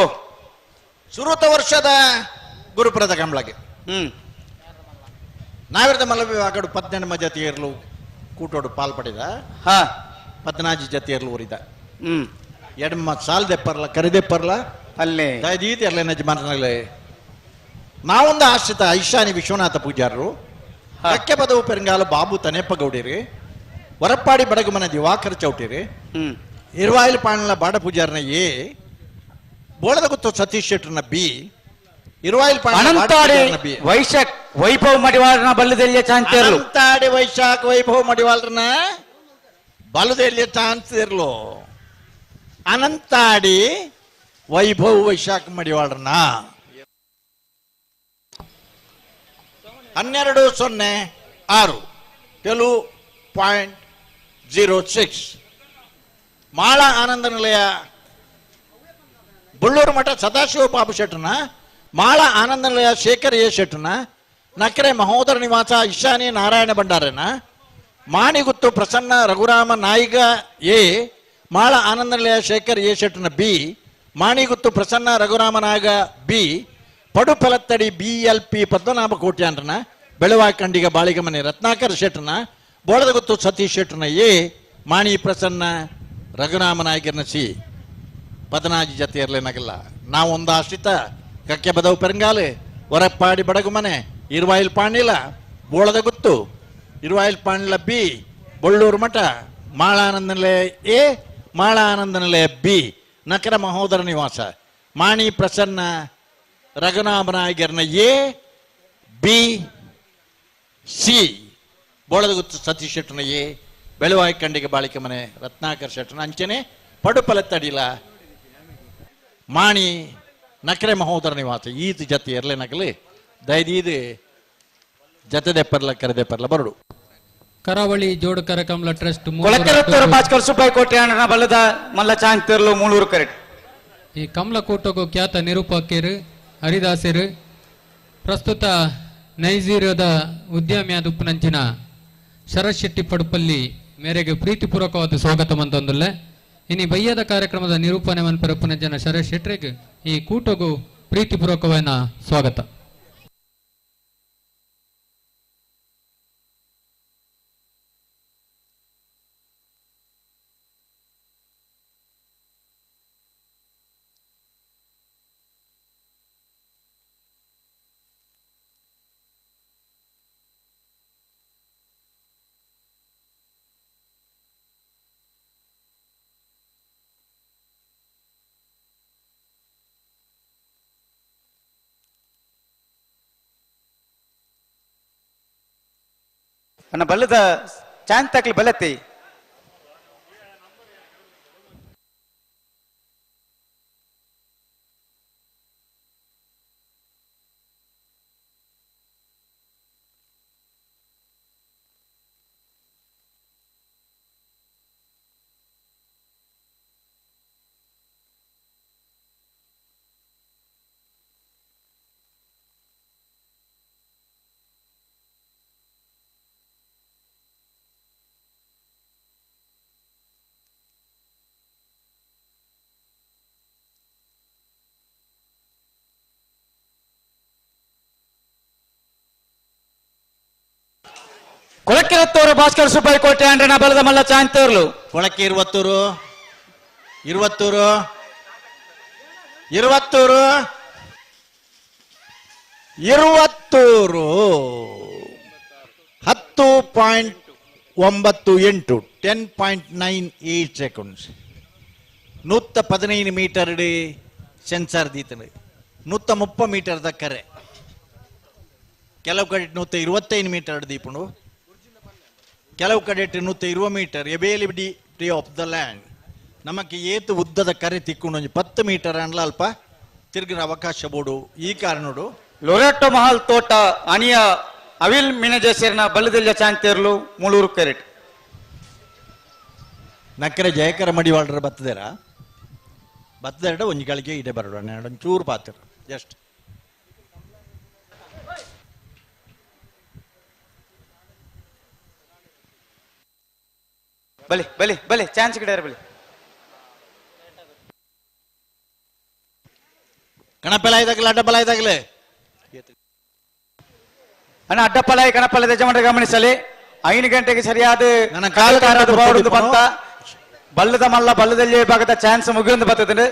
ಸುರುತ ವರ್ಷದ ಗುರುಪ್ರದ ಕಂಬಳಗೆ ನಾವಿರದ ಮಲ್ಲ ವಿಭಾಗಡು 18 ಜತಿಯರ್ಲು ಕೂಟೋಡು ಪಾಲ್ಪಡಿದ 14 ಜತಿಯರ್ಲು ಊರಿದ ಎಡಮ ಸಾಲ್ದೆ ಪರ್ಲ ಕರಿದೆ ಪರ್ಲ ಅಲ್ಲೇ ದಯದೀತಿ ಅಲ್ಲೇ ನಜಮಾನಲ್ಲೇ ನಾವೊಂದು ಆಶ್ರಿತ ಐಶಾನಿ ವಿಶ್ವನಾಥ ಪೂಜಾರರು ಕಕ್ಕೆ ಪದವು ಪೆರಂಗಾಲ ಬಾಬು ತನೇಪ್ಪ ಗೌಡಿರಿ ವರಪ್ಪಾಡಿ ಬಡಗುಮನ ದಿವಾಕರ ಚೌಟಿರಿ ಇರುವಾಯಿಲ್ ಪಾಣಲ ಬಾಡ ಪೂಜಾರನ ಎ ಬೋಳದ ಗುತ್ತು ಸತೀಶ್ ಶೆಟ್ಟರ್ನ ಬಿ ಇರುವಾಯಿಲ್ ಅನಂತಾಡಿ ಬಿ ವೈಶಾಖ್ ವೈಭವ್ ಮಡಿವಾಳನ ಬಲ್ಲದೆಲ್ಲ ಚಾಂತೇರ್ಲು. ಅನಂತಾಡಿ ವೈಶಾಖ್ ವೈಭವ್ ಮಡಿವಾಳರನ್ನ ಬಲದೆಲ್ಲಿ ಚಾನ್ಸ್ ಇರ್ಲು ಅನಂತಾಡಿ ವೈಭವ್ ವೈಶಾಖ ಮಡಿವಾಳರನ್ನ 12.06 12.06 ಮಾಳ ಆನಂದ ನಿಲಯ ಬಳ್ಳೂರು ಮಠ ಸದಾಶಿವ ಬಾಬು ಶೆಟ್ಟನ ಮಾಳ ಆನಂದ ನಿಲಯ ಶೇಖರ್ ಎ ಶೆಟ್ಟನ ನಕರೆ ಮಹೋದರ ನಿವಾಸ ಇಶಾನಿ ನಾರಾಯಣ ಭಂಡಾರನ ಮಾಣಿಗುತ್ತು ಪ್ರಸನ್ನ ರಘುರಾಮ ನಾಯಿಗ ಎ ಮಾಳ ಆನಂದ ನಿಲಯ ಶೇಖರ್ ಎ ಶೆಟ್ಟನ B Maniguttu Prasanna Raghurama Nayaga B Padupalathadi B L P Padmanabha ಕೋಟ್ಯಾಂಡ್ರನ ಬೆಳವಾಕಂಡಿಗ ಬಾಳಿಗಮನೆ ರತ್ನಾಕರ್ ಶೆಟ್ಟನ ಬೋಳದಗುತ್ತು ಸತೀಶ್ ಶೆಟ್ಟನ ಎ ಮಾಣಿ ಪ್ರಸನ್ನ ರಘುರಾಮ ನಾಯಕರನ ಸಿ ಪದನಾಜಿ ಜತೆ ಇರಲೇನಾಗಲ್ಲ. ನಾವೊಂದು ಆಶ್ರಿತ ಕಕ್ಕೆ ಬದವು ಪೆರಂಗಾಲೆ ಹೊರಪ್ಪಾಡಿ ಬಡಗುಮನೆ ಇರುವಾಯಿಲ್ ಪಾಣಿಲ ಬೋಳದಗುತ್ತು ಇರುವಾಯಿಲ್ ಪಾಣಿಲ ಬಿ ಬೊಳ್ಳೂರು ಮಠ ಮಾಳಾನಂದ ನಿಲಯ ಎ ಮಾಳಾನಂದ ನಿಲಯ ಬಿ ನಕರ ಮಹೋದರ ನಿವಾಸ ಮಾಣಿ ಪ್ರಸನ್ನ ರಘುನಾಮ ನಾಯಕರನ ಎ ಬಿ ಸಿ ಬೋಳದಗುತ್ತು ಸತೀಶ್ ಶೆಟ್ಟನ ಎ ಬೆಳವಾಯಿ ಕಂಡಿಗೆ ಬಾಳಿಕೆ ಮನೆ ರತ್ನಾಕರ್ ಶೆಟ್ಟನ ಅಂಚನೆ ಪಡುಪಲತ್ತಡಿಲ ಮಾಣಿ ನಕರೆ ಮಹೋದರ ನಿವಾಸ ಈತ ಜತೆ ಇರಲೇ ನಕಲಿ ದಯದೀದು ಜತೆದೆ ಪರ್ಲ ಕರೆದೆ ಪರ್ಲ ಬರಡು. ಕರಾವಳಿ ಜೋಡು ಕರಕಮಲ ಟ್ರಸ್ಟ್ ಕೊಳಕೆರತ್ತೂರು ಭಾಸ್ಕರ್ ಸುಬ್ಬಯ್ಯ ಕೋಟ್ಯಾಣನ ಬಲ್ಲದ ಮಲ್ಲ ಚಾಂತಿರ್ಲು ಮೂಳೂರು ಕರೆಟ್. ಈ ಕಮಲಕೂಟಗೂ ಖ್ಯಾತ ನಿರೂಪಕರು ಹರಿದಾಸರು ಪ್ರಸ್ತುತ ನೈಜೀರಿಯಾದ ಉದ್ಯಮಿಯಾದ ಉಪ್ಪುನಂಚಿನ ಶರತ್ ಶೆಟ್ಟಿ ಪಡುಪಲ್ಲಿ ಮೇರೆಗೆ ಪ್ರೀತಿಪೂರ್ವಕವಾದ ಸ್ವಾಗತ ಮಂತೊಂದುಲ್ಲೆ. ಇನಿ ಬಯ್ಯದ ಕಾರ್ಯಕ್ರಮದ ನಿರೂಪಣೆ ಮನ್ಪರ ಉಪ್ಪುನಂಚಿನ ಶರತ್ ಶೆಟ್ಟರಿಗೆ ಈ ಕೂಟಗೂ ಪ್ರೀತಿಪೂರ್ವಕವಾದ ಸ್ವಾಗತ. ಅಣ್ಣ ಬಲ್ಲದ ಚಾಂದ್ ತಕ್ಲಿ ಬಲತ್ತಿ ಕೊಳಕೆರತ್ತೂರು ಭಾಸ್ಕರ್ ಸುಬ್ಬಯ್ಯ ಕೋಟೆ ಅಂಡ್ರನ ಬಲದ ಮಲ್ಲ ಚಾಂತೂರ್ಲು. ಕೊಳಕೆ Iruvathur Iruvathur Iruvathur Iruvathur 10.98 10.98 seconds 115 metre sensor ದೀತನು 130 ಮೀಟರ್ ದಕ್ಕರೆ ಕೆಲವು ಕಡೆ 125 ಮೀಟರ್ ದೀಪುಂಡು ಕೆಲವು ಕಡೆ 120 metre availability of the land ನಮಕ್ಕೆ ಏತು ಉದ್ದದ ಕರೆ ತಿಕ್ಕೊಂಡು ಒಂಜಿ 10 ಮೀಟರ್ ಅನ್ಲ ಅಲ್ಪ ತಿರುಗಿನ ಅವಕಾಶ ಬೋಡು ಈ ಕಾರಣಡು. ಲೊರೆಟೊ ಮಹಲ್ ತೋಟ ಅಣಿಯ ಅವಿಲ್ ಮಿನಜೇಸರ್ನ ಬಲ್ಲದೆಲ್ಲ ಚಾಂತೇರ್ಲು ಮೂಳೂರು ಕೆರೆಟ್. ನಕ್ಕರೆ ಜಯಕರ ಮಡಿವಾಳರ ಬತ್ತದೇರ ಬತ್ತದೆರಡ ಒಂಜಿ ಗಳಿಗೆ ಇಡೆ ಬರಡು ಒಂಚೂರು ಪಾತ್ರ ಜಸ್ಟ್ ಬಲಿ ಬಲಿ ಬಲಿ ಚಾನ್ಸ್ ಗಿಡ ಬಲಿ ಕಣಪೆಲ ಇದಾಗಲಿ ಅಡ್ಡಪಲ ಇದಾಗಲಿ ಅಣ್ಣ ಅಡ್ಡಪಲ ಕಣಪಲ ಯಜಮಾನರ ಗಮನಿಸಲಿ 5 ಗಂಟೆಗೆ ಸರಿಯಾದ ಬಂತ ಬಲ್ಲದ ಮಲ್ಲ ಬಲ್ಲದಲ್ಲಿ ಭಾಗದ ಚಾನ್ಸ್ ಮುಗಿಯೊಂದು ಬರ್ತದೆ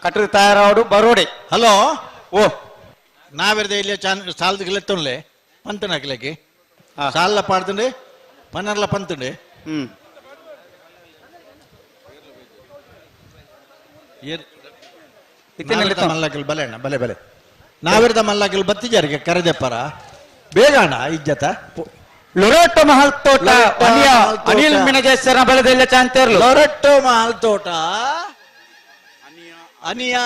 ಕಟ್ಟದ ತಯಾರಾಡು ಬರೋಡೆ. ಹಲೋ ಓ ನಾವಿರ್ದೆ ಇಲ್ಲಿ ಸಾಲದ ಎತ್ತೊನ್ಲೆ ಪಂತನ ಹಾಕಲಿಕ್ಕೆ ಸಾಲ ಪಾಡ್ತಂಡೆ ಪನ್ನರ್ಲ ಪಂತಂಡೆ. ಮಲ್ಲಕಲ್ ಬಲೆ ಅಣ್ಣ ಬಲೆ ಬಲೆ ನಾವಿರ್ದ ಮಲ್ಲಕಲ್ ಬತ್ತಿಜಾರಿಗೆ ಕರೆದೆಪ್ಪರ ಬೇಗ ಅಣ್ಣ ಇಜ್ಜತ ಲೊರೆಟ್ಟೋ ಮಹಲ್ ತೋಟ ಅನಿಲ್ ಮಿನಜೇಶ್ವರನ ಬಲದೆಲ್ಲ ಚಾಂತೇರ್ಲು. ಲೊರೆಟ್ಟೋ ಮಹಲ್ ತೋಟ ಅನಿಯಾ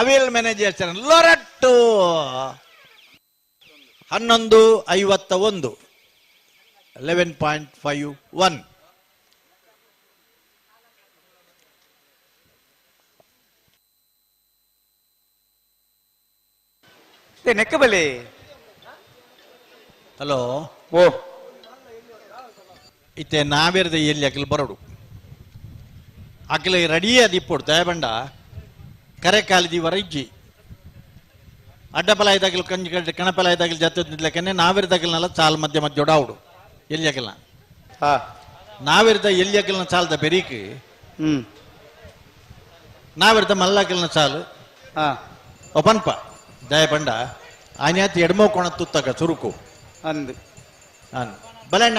ಅವಿಲ್ ಮ್ಯಾನೇಜರ್ ಲೊರೆಟ್ಟೋ 11:51 11.51. ನೆಕ್ಕಬಲಿ ಹಲೋ ಓ ಇತ್ತೆ ನಾವೇರ್ದ ಎಲ್ಲಿ ಅಕಲ್ ಬರೋಡು ಅಕಲ ರೆಡಿ ಅದಿಪ್ಪೊಡು ದಯಬಂಡ ಕರೆ ಕಾಲಿದಿ ವರ ಇಜ್ಜಿ ಅಡ್ಡಪಲ ಇದಾಗಲು ಕಂಜಿ ಕಣಪಲ ಇದಾಗಲು ಜೊತೆ ನಿಲ್ಲಕನೆ ನಾವೇರ್ದಾಗಲ್ನೆಲ್ಲ ಚಾಲ್ ಮಧ್ಯ ಮಧ್ಯ ಒಡಾವುಡು ಎಲ್ಲಿ ಅಕಲ್ನ ನಾವೇರ್ದ ಎಲ್ಲಿ ಅಕಲ್ನ ಚಾಲ್ದ ಬೆರೀಕ್ ನಾವೇರ್ದ ಮಲ್ಲಕಲ್ನ ಚಾಲು ಒಪನ್ಪ ದಯಬಂಡ ಆನ್ಯಾತಿ ಎಡ್ಮೋ ಕೊಣ ತುತ್ತಕ ಚುರುಕು ಅಂದು ಅನ್ ಬಲಣ್ಣ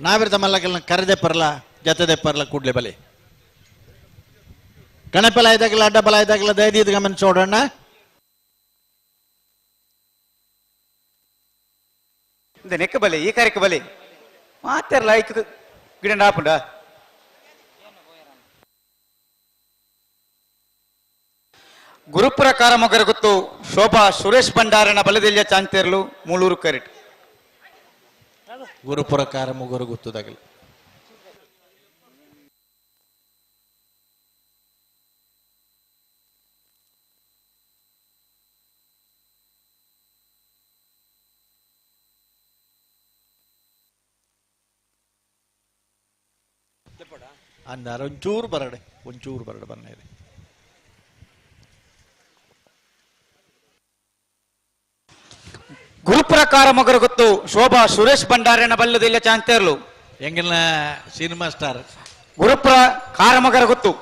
ನಾವಿರ್ದ ಮಲ್ಲಕಲ್ನ ಕರೆದೆ ಪರ್ಲ ಜೊತೆದೆ ಪರ್ಲ ಕೂಡ್ಲೆ ಬಲೆ ಕಣಪಲ ಇದಾಗಲ ಅಡ್ಡಬಲ ಇದಾಗಲ ದಯದೀದ ಗಮನಿಸೋಡಣ್ಣ. ನೆಕ್ಕ ಬಲೆ ಈ ಕಾರ್ಯಕ್ಕೆ ಬಲೆ ಮಾತಾರಲ್ಲ ಐಕ್ ಗಿಡ ಆಪುಂಡ. ಗುರುಪುರ ಕಾರಮೊಗರ ಗೊತ್ತು ಶೋಭಾ ಸುರೇಶ್ ಭಂಡಾರನ ಬಲದೆಲ್ಲ ಚಾಂತೇರ್ಲು ಮೂಳೂರು ಕರೆಟ್. ಗುರುಪುರ ಕಾರಮೊಗರು ಗೊತ್ತದಾಗಲಿ ಅಂದಾರ ಒಂಚೂರು ಬರಡೆ ಒಂಚೂರು ಬರಡೆ ಬನ್ನಿ. ಗುರುಪುರ ಕಾರಮೊಗರ ಗೊತ್ತು ಶೋಭಾ ಸುರೇಶ್ ಭಂಡಾರನ ಬಲ್ಲದಿಲ್ಲ ಚಾಂತೇರ್ಲು. ಎಂಗಿನ ಸಿನಿಮಾ ಸ್ಟಾರ್ ಗುರುಪುರ ಕಾರಮೊಗರ ಗೊತ್ತು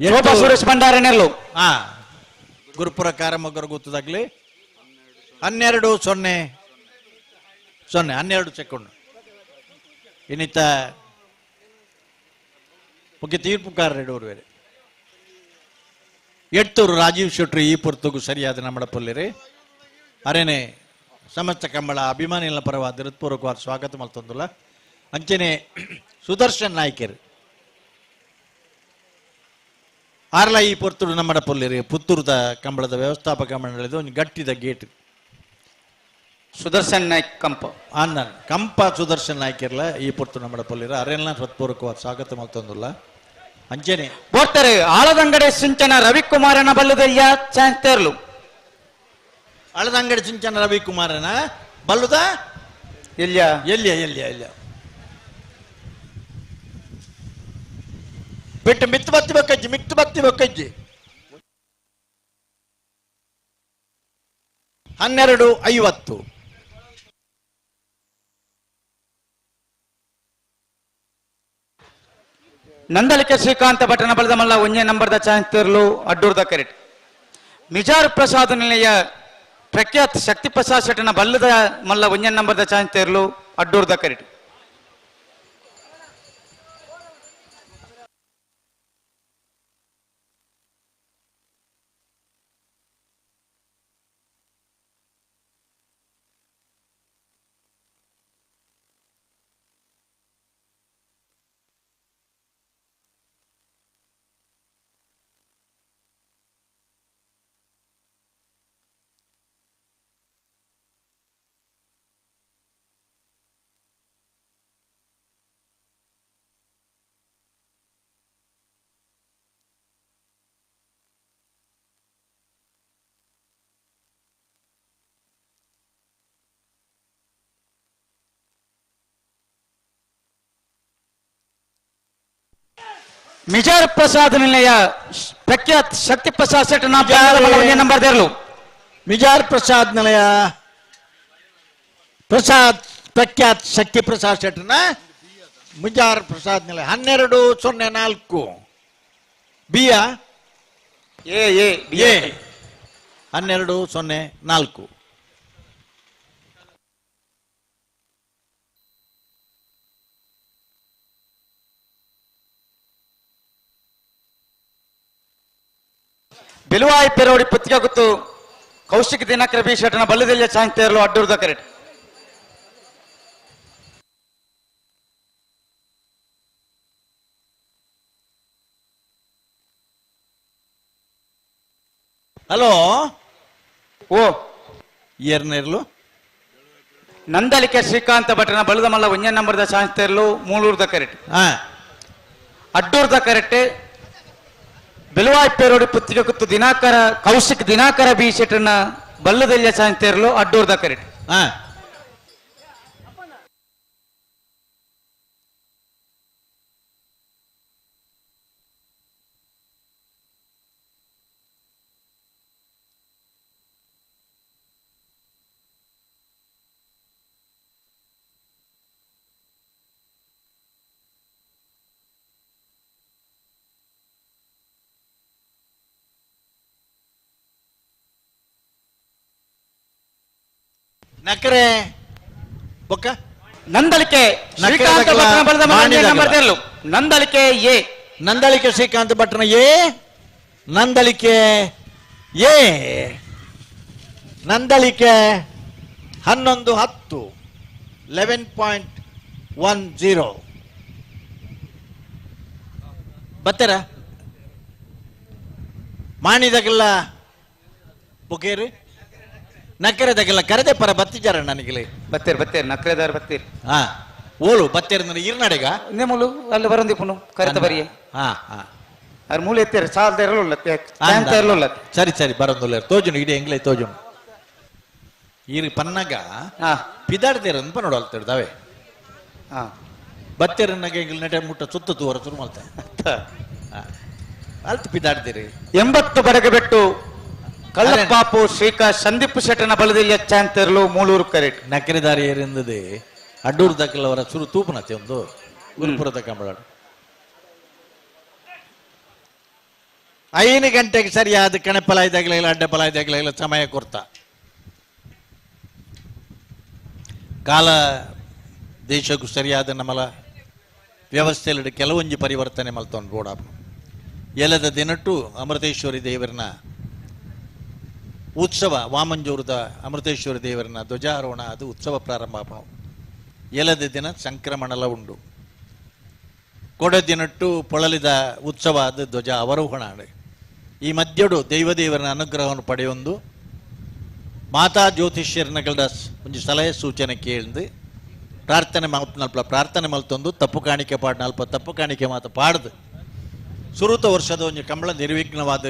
ಶೋಭಾ ಸುರೇಶ್ ಭಂಡಾರನೆಲ್ಲು. ಹಾ ಗುರುಪುರ ಕಾರಮೊಗರ ಗೊತ್ತದಾಗ್ಲಿ 12:00 12 ಸೆಕೆಂಡ್. ಇನ್ನಿತ ಮುಖ್ಯ ತೀರ್ಪುಕಾರ ಇಡೋರು ಬೇರೆ ಎಡ್ತೂರು ರಾಜೀವ್ ಶೆಟ್ರು ಈ ಪೊರ್ತುಗು ಸರಿಯಾದ ನಮ್ಮಡಪಲ್ಲಿರಿ ಅರೇನೆ ಸಮಸ್ತ ಕಂಬಳ ಅಭಿಮಾನಿಗಳ ಪರವಾದ ಹೃತ್ಪೂರ್ವಕವಾದ ಸ್ವಾಗತ ಮಲ್ತೊಂದುಲ್ಲ. ಅಂಚನೆ ಸುದರ್ಶನ್ ನಾಯ್ಕರ್ ಆರ್ಲ ಈ ಪೊರ್ತುಡು ನಮ್ಮಡಪಲ್ಲಿರಿ ಪುತ್ತೂರುದ ಕಂಬಳದ ವ್ಯವಸ್ಥಾಪಕ ಮಂಡಳಿದ ಒಂದು ಗಟ್ಟಿದ ಗೇಟ್ ಸುದರ್ಶನ್ ನಾಯ್ಕ್ ಕಂಪ ಅನ್ನ ಕಂಪ ಸುದರ್ಶನ್ ನಾಯ್ಕರ್ಲ ಈ ಪೊರ್ತು ನಮ್ಮಡಪಲ್ಲಿರ ಅರೆಲ್ಲ ಹೃತ್ಪೂರ್ವಕವಾದ ಸ್ವಾಗತ ಮಲ್ತೊಂದುಲ್ಲ. ಅಂಚನೆ ಬೋರ್ತಾರೆ ಆಳದಂಗಡೆ ಸಿಂಚನ ರವಿಕುಮಾರನ ಬಲ್ಲದಯ್ಯ ಚಾಂತೇರ್ಲು. ಆಳದಂಗಡಿ ಸಿಂಚನ ರವಿಕುಮಾರನ ಬಲ್ಲುದ ಎಲ್ಲಿಯ ಎಲ್ಲಿಯ ಎಲ್ಲಿಯ ಎಲ್ಲಿಯ ಬಿಟ್ಟು ಮಿತ್ತು ಬತ್ತಿ ಬಕ್ಕಜ್ಜಿ ಮಿತ್ತು ಬತ್ತಿ ಬಕ್ಕಜ್ಜಿ 12:50. ನಂದಲಿಕೆ ಶ್ರೀಕಾಂತ ಭಟ್ಟನ ಬಲದ ಮಲ್ಲ ಒಂಜೇ ನಂಬರ್ದ ಚಾಂತೇರ್ಲು ಅಡ್ಡೂರ್ದ ಕರೆಟ್. ಮಿಜಾರ್ ಪ್ರಸಾದ್ ನಿಲಯ ಪ್ರಖ್ಯಾತ್ ಶಕ್ತಿ ಪ್ರಸಾದ್ ಶೆಟ್ಟನ ಬಲ್ಲದ ಮಲ್ಲ ಒಂಜೇ ನಂಬರ್ದ ಚಾಂತೇರ್ಲು ಅಡ್ಡೂರ್ದ ಕರೆಟ್. ಮಿಜಾರ್ ಪ್ರಸಾದ್ ನಿಲಯ ಪ್ರಖ್ಯಾತ್ ಶಕ್ತಿ ಪ್ರಸಾದ್ ಶೆಟ್ಟನ ನಂಬರ್ ದೇರ್ಲು. ಮಿಜಾರ್ ಪ್ರಸಾದ್ ನಿಲಯ ಪ್ರಸಾದ್ ಪ್ರಖ್ಯಾತ್ ಶಕ್ತಿ ಪ್ರಸಾದ್ ಶೆಟ್ಟನ ಮಿಜಾರ್ ಪ್ರಸಾದ್ ನಿಲಯ 12:04 ಬಿಯಾ ಎ ಎ ಎ 12:04. ಬಿಲುವಾಯಿ ಪೆರೋಡಿ ಪುತ್ತಿಗೆ ಗೊತ್ತು ಕೌಶಿಕ್ ದಿನಕರ ಬಿ ಶೆಟ್ಟನ ಬಲ್ಲದೆಲ್ಲ ಚಾಂತೇರ್ಲು ಅಡ್ಡೂರ್ದ ಕರೆಟ್. ಹಲೋ ಓ ಏರ್ನೇರ್ಲು ನಂದಳಿಕೆ ಶ್ರೀಕಾಂತ ಭಟ್ರನ ಬಲದ ಮಲ್ಲ ಒಂಜೇ ನಂಬರ್ದ ಚಾನ್ಸ್ ಮೂಳೂರ್ದ ಕರೆಕ್ಟ್ ಅಡ್ಡೂರ್ದ ಕರೆಕ್ಟ್ ಬೆಲುವಾಯಿ ಪುತ್ತಿಗೆ ಕುತ್ತು ದಿನಾಕರ ಕೌಶಿಕ್ ದಿನಾಕರ ಬಿ ಶೆಟ್ಟರ್ನ ಬಲ್ಲದೆಲ್ಲ ಚಾನ್ಸ್ ಅಡ್ಡೂರ್ದ ಕರೆಕ್ಟ್. ನಕರೆ ಬೊಕ್ಕ ನಂದಳಿಕೆ ಶ್ರೀಕಾಂತ ಭಟ್ರನ ಬಲದ ಮಲ್ಲ ನಂಬರ್ ತೆರಲು ನಂದಳಿಕೆ ಎ ನಂದಳಿಕೆ ಶ್ರೀಕಾಂತ ಭಟ್ರನ ಎ ನಂದಳಿಕೆ ಎ ನಂದಳಿಕೆ 11:10 11.10 ಬತ್ತರ ಮಾಣಿದಾಗಲ್ಲ ಬೊಕೇರಿ ನಕ್ಕರೆದಾಗೆಲ್ಲ ಕರೆದೆ ಪರ ಬತ್ತಿಜಾರ ನನಗೆ ಬತ್ತೀರಿ ಬತ್ತೀರಿ ನಕ್ಕರೆದಾರ ಬತ್ತೀರಿ. ಹಾ ಓಲು ಬತ್ತೀರಿ ಅಂದ್ರೆ ಇರ್ನಾಡೆಗ ಮೂಲು ಅಲ್ಲಿ ಬರಂದಿಪ್ಪುನು ಕರೆತ ಬರಿಯೇ. ಹಾ ಹಾ ಅವ್ರ ಮೂಲೆ ಎತ್ತೀರಿ ಸಾಲದ ಇರಲಿಲ್ಲ ಇರಲಿಲ್ಲ. ಸರಿ ಸರಿ ಬರಂದಿಲ್ಲ ತೋಜುನು ಇಡೀ ಎಂಗ್ಲೇ ತೋಜುನು ಈರು ಪನ್ನಾಗ ಪಿದಾಡ್ತೀರ ಅಂತ ನೋಡಲ್ತಿರ್ದಾವೆ. ಹಾ ಬತ್ತೀರನ್ನಾಗ ಎಂಗ್ಲ ನೆಟ ಮುಟ್ಟ ಸುತ್ತ ತೂವರ ಶುರು ಮಾಡ್ತೆ ಅಲ್ತು ಪಿದಾಡ್ತೀರಿ. 80 ಬಡಗ ಬೆಟ್ಟು ಕಳ್ಳಪಾಪು ಶ್ರೀಕಾ ಸಂದೀಪ್ ಶೆಟ್ಟನ ಬಲದಲ್ಲಿ ಚಾಂತರ್ಲು ಮೂಳೂರು ಕರೆಕ್ಟ್. ನಕರೆದಾರಿ ಏರಿಂದದೆ ಅಡ್ಡೂರು ದಕ್ಕಲವರ ಸುರು ತೂಪನತೆ ಒಂದು ಗುರುಪುರದ ಕಂಬಳಾಡು 5 ಗಂಟೆಗೆ ಸರಿಯಾದ ಕಣಪಲಾಯ್ದಾಗಲಿಲ್ಲ ಅಡ್ಡಪಲಾಯ್ದಾಗಲಿಲ್ಲ ಸಮಯ ಕೊರ್ತ ಕಾಲ ದೇಶಕ್ಕೂ ಸರಿಯಾದ ನಮ್ಮಲ ವ್ಯವಸ್ಥೆಯಲ್ಲಿ ಕೆಲವೊಂದು ಪರಿವರ್ತನೆ ಮಲ್ತೊಂಡು ಬೋಡಾಪು ಎಲ್ಲದ ದಿನಟ್ಟು ಅಮೃತೇಶ್ವರಿ ದೇವರನ್ನ ಉತ್ಸವ ವಾಮಂಜೂರದ ಅಮೃತೇಶ್ವರಿ ದೇವರನ್ನ ಧ್ವಜಾರೋಹಣ ಅದು ಉತ್ಸವ ಪ್ರಾರಂಭ ಆಪಣು ಎಲ್ಲದ ದಿನ ಸಂಕ್ರಮಣಲ ಉಂಡು ಕೊಡ ದಿನಟ್ಟು ಪೊಳಲಿದ ಉತ್ಸವ ಅದು ಧ್ವಜ ಅವರೋಹಣ ಈ ಮಧ್ಯಡು ದೈವದೇವರನ ಅನುಗ್ರಹವನ್ನು ಪಡೆಯೊಂದು ಮಾತಾ ಜ್ಯೋತಿಷ್ಯರನಗಳ ಒಂದು ಸಲಹೆ ಸೂಚನೆ ಕೇಳಿದು ಪ್ರಾರ್ಥನೆ ನಲ್ಪ ಪ್ರಾರ್ಥನೆ ಮಲ್ತೊಂದು ತಪ್ಪು ಕಾಣಿಕೆ ಪಾಡ್ ನಲ್ಪ ತಪ್ಪು ಕಾಣಿಕೆ ಮಾತು ಪಾಡ್ದು ಸುರುತ ವರ್ಷದ ಒಂದು ಕಂಬಳ ನಿರ್ವಿಘ್ನವಾದ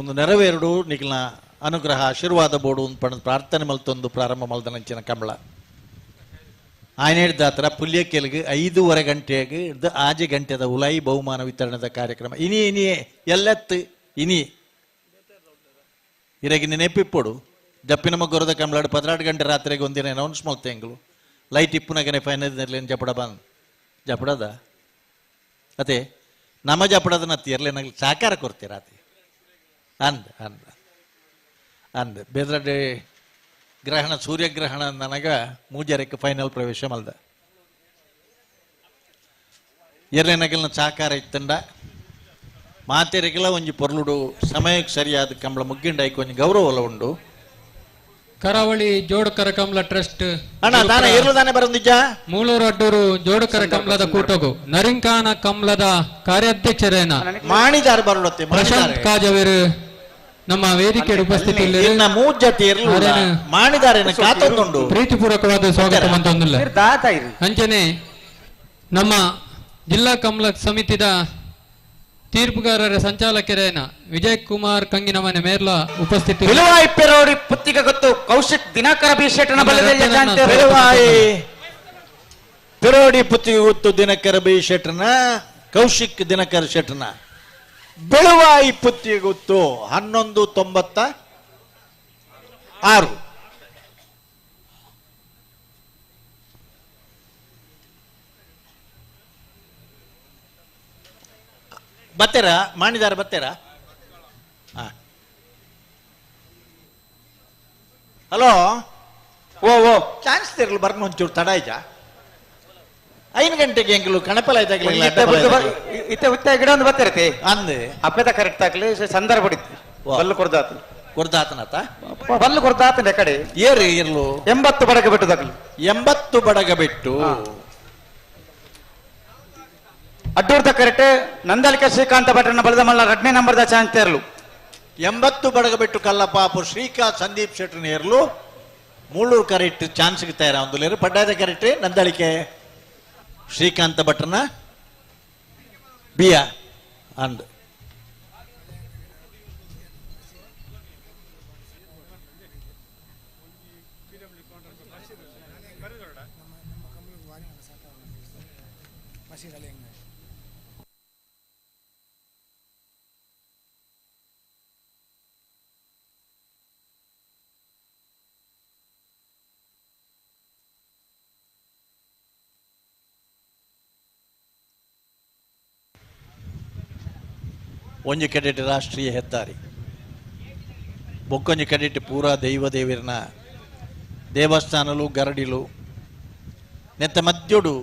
ಒಂದು ನೆರವೇರಡು ನಿಖಿಲ್ನ ಅನುಗ್ರಹ ಆಶೀರ್ವಾದ ಬೋಡು ಒಂದು ಪಣ ಪ್ರಾರ್ಥನೆ ಮಲ್ತೊಂದು ಪ್ರಾರಂಭ ಮಲ್ದನಂಚಿನ ಕಂಬಳ ಆಯ್ನೇಡ್ದಾತ್ರ ಪುಲ್ಯಕೆಲ್ಗೆ 5:30 ಗಂಟೆಗೆ ಆಜೆ ಗಂಟೆದ ಉಲಾಯಿ ಬಹುಮಾನ ವಿತರಣದ ಕಾರ್ಯಕ್ರಮ ಇನಿ ಇನಿಯೇ ಎಲ್ಲತ್ತು ಇನಿ ಇರಗಿ ನೆನಪಿಪ್ಪಡು ಜಪ್ಪಿನ ಮಗ್ಗೊರದ ಕಂಬಳಾಡು 14 ಗಂಟೆ ರಾತ್ರಿಗೆ ಒಂದಿನ ಅನೌನ್ಸ್ ಮಲ್ತೆಂಗ್ಳು ಲೈಟ್ ಇಪ್ಪುನಗನೆ ಫೈನಲ್ ಜಪಡ ಬಂದ್ ಜಪಡದ ಅದೇ ನಮ್ಮ ಜಪಡದ ನತ್ತಿ ಇರಲಿ ನಂಗೆ ಸಹಕಾರ ಕೊಡ್ತೀರ ಅತಿ ಅಂದ ಅಂದ ಅಂದ ಬೇದ್ರಡೆ ಗ್ರಹಣ ಸೂರ್ಯಗ್ರಹಣ ನನಗ ಮೂಜರಕ್ಕೆ ಫೈನಲ್ ಪ್ರವೇಶ ಮಲ್ದ ಎರಡನೇ ಸಹಕಾರ ಇತ್ತಂಡ ಮಾತೆರೆಗೆಲ್ಲ ಒಂಜಿ ಪೊರ್ಲುಡು ಸಮಯಕ್ಕೆ ಸರಿಯಾದ ಕಂಬಳ ಮುಗ್ಗಿಂಡಾಯ್ಕೆ ಒಂಜಿ ಗೌರವ ಉಂಡು. ಕರಾವಳಿ ಜೋಡುಕರ ಕಂಬಳ ಟ್ರಸ್ಟ್ ಅಣ್ಣ ದಾನ ಇರ್ಲು ದಾನೆ ಬರಂದಿಜ್ಜ ಮೂಳೂರು ಅಡ್ಡೂರು ಜೋಡುಕರ ಕಂಬಳದ ಕೂಟಗು ನರಿಂಕಾನ ಕಂಬಳದ ಕಾರ್ಯಾಧ್ಯಕ್ಷರೇನ ಮಾಣಿದಾರ ಬರಲತ್ತೆ ಪ್ರಶಾಂತ್ ಕಾಜವೀರ್ ನಮ್ಮ ವೇದಿಕೆ ಉಪಸ್ಥಿತಿ ಪ್ರೀತಿಪೂರ್ವಕವಾದ ಸ್ವಾಗತ ಮಂತೊಂದಿಲ್ಲ. ಅಂಚನೆ ನಮ್ಮ ಜಿಲ್ಲಾ ಕಂಬಳ ಸಮಿತಿದ ತೀರ್ಪುಗಾರರ ಸಂಚಾಲಕರೇನ ವಿಜಯ್ ಕುಮಾರ್ ಕಂಗಿನಮನೆ ಮೇರ್ಲ ಉಪಸ್ಥಿತಿ. ಪುತ್ತಿಗೆ ಗೊತ್ತು ಕೌಶಿಕ್ ದಿನಕರ ಬಿ ಶೆಟ್ಟನ ಪೆರೋಡಿ ಪುತ್ತಿಗೆ ಗೊತ್ತು ದಿನಕರ ಬಿ ಶೆಟ್ಟನ ಕೌಶಿಕ್ ದಿನಕರ ಶೆಟ್ಟನ ಬೆಳುವಾಯಿ ಪುತ್ತಿಗೆ ಗೊತ್ತು 11:96. ಬತ್ತೀರಾ ಮಾಣಿದಾರ ಬತ್ತೀರಾ? ಹಲೋ ಓ ಓ ಚಾನ್ಸ್ ತಿರ್ಲು ಬರ್ನ ಒಂಚೂರು ತಡ ಆಯ್ತಾ 5 ಗಂಟೆಗೆ ಎಂಗ್ಲು ಕಣಪಲ ಇತ್ತೆ ಉತ್ತ ಗಿಡ ಒಂದು ಬತ್ತಿರತ್ತೆ ಅಂದೆ ಅಪ್ಪದ ಕರೆಕ್ಟ್ ಆಗ್ಲಿ ಸಂದರ್ಭ ಬಲ್ಲು ಕೊರ್ದಾತ ಕೊರ್ದಾತನತ ಬಲ್ಲು ಕೊರ್ದಾತನ ಕಡೆ ಏರು ಇರ್ಲು 80 ಬಡಗ ಬಿಟ್ಟು ದಾಖಲು 80 ಬಡಗ ಬಿಟ್ಟು ಅಡ್ಡೂರ್ದ ಕರೆಕ್ಟ್ ನಂದಲಿಕ ಶ್ರೀಕಾಂತ ಭಟ್ರನ ಬಲದ ಮಲ್ಲ 2ನೇ ನಂಬರ್ದ ಚಾನ್ಸ್ ತೇರ್ಲು 80 Badagabettu ಕಲ್ಲಪಾಪು ಶ್ರೀಕಾ ಸಂದೀಪ್ ಶೆಟ್ಟರ್ ನೇರ್ಲು ಮೂಳೂರು ಕರೆಕ್ಟ್ ಚಾನ್ಸ್ಗೆ ತಯಾರಾಂದುಲೇರು ಪಡ್ಡಾದ ಕರೆಕ್ಟ್ ನಂದಳಿಕೆ ಶ್ರೀಕಾಂತ ಭಟ್ರನ ಬಿಯ ಅಂದ್ ಒಂಜಿ ಕೆಡೆಟ್ ರಾಷ್ಟ್ರೀಯ ಹೆದ್ದಾರಿ ಬೊಕ್ಕೊಂಜಿ ಕೆಡೆಟ್ ಪೂರಾ ದೈವ ದೇವಿರ್ನ ದೇವಸ್ಥಾನಲು ಗರಡಿಲು ನೆತ್ತ ಮಧ್ಯೋಡು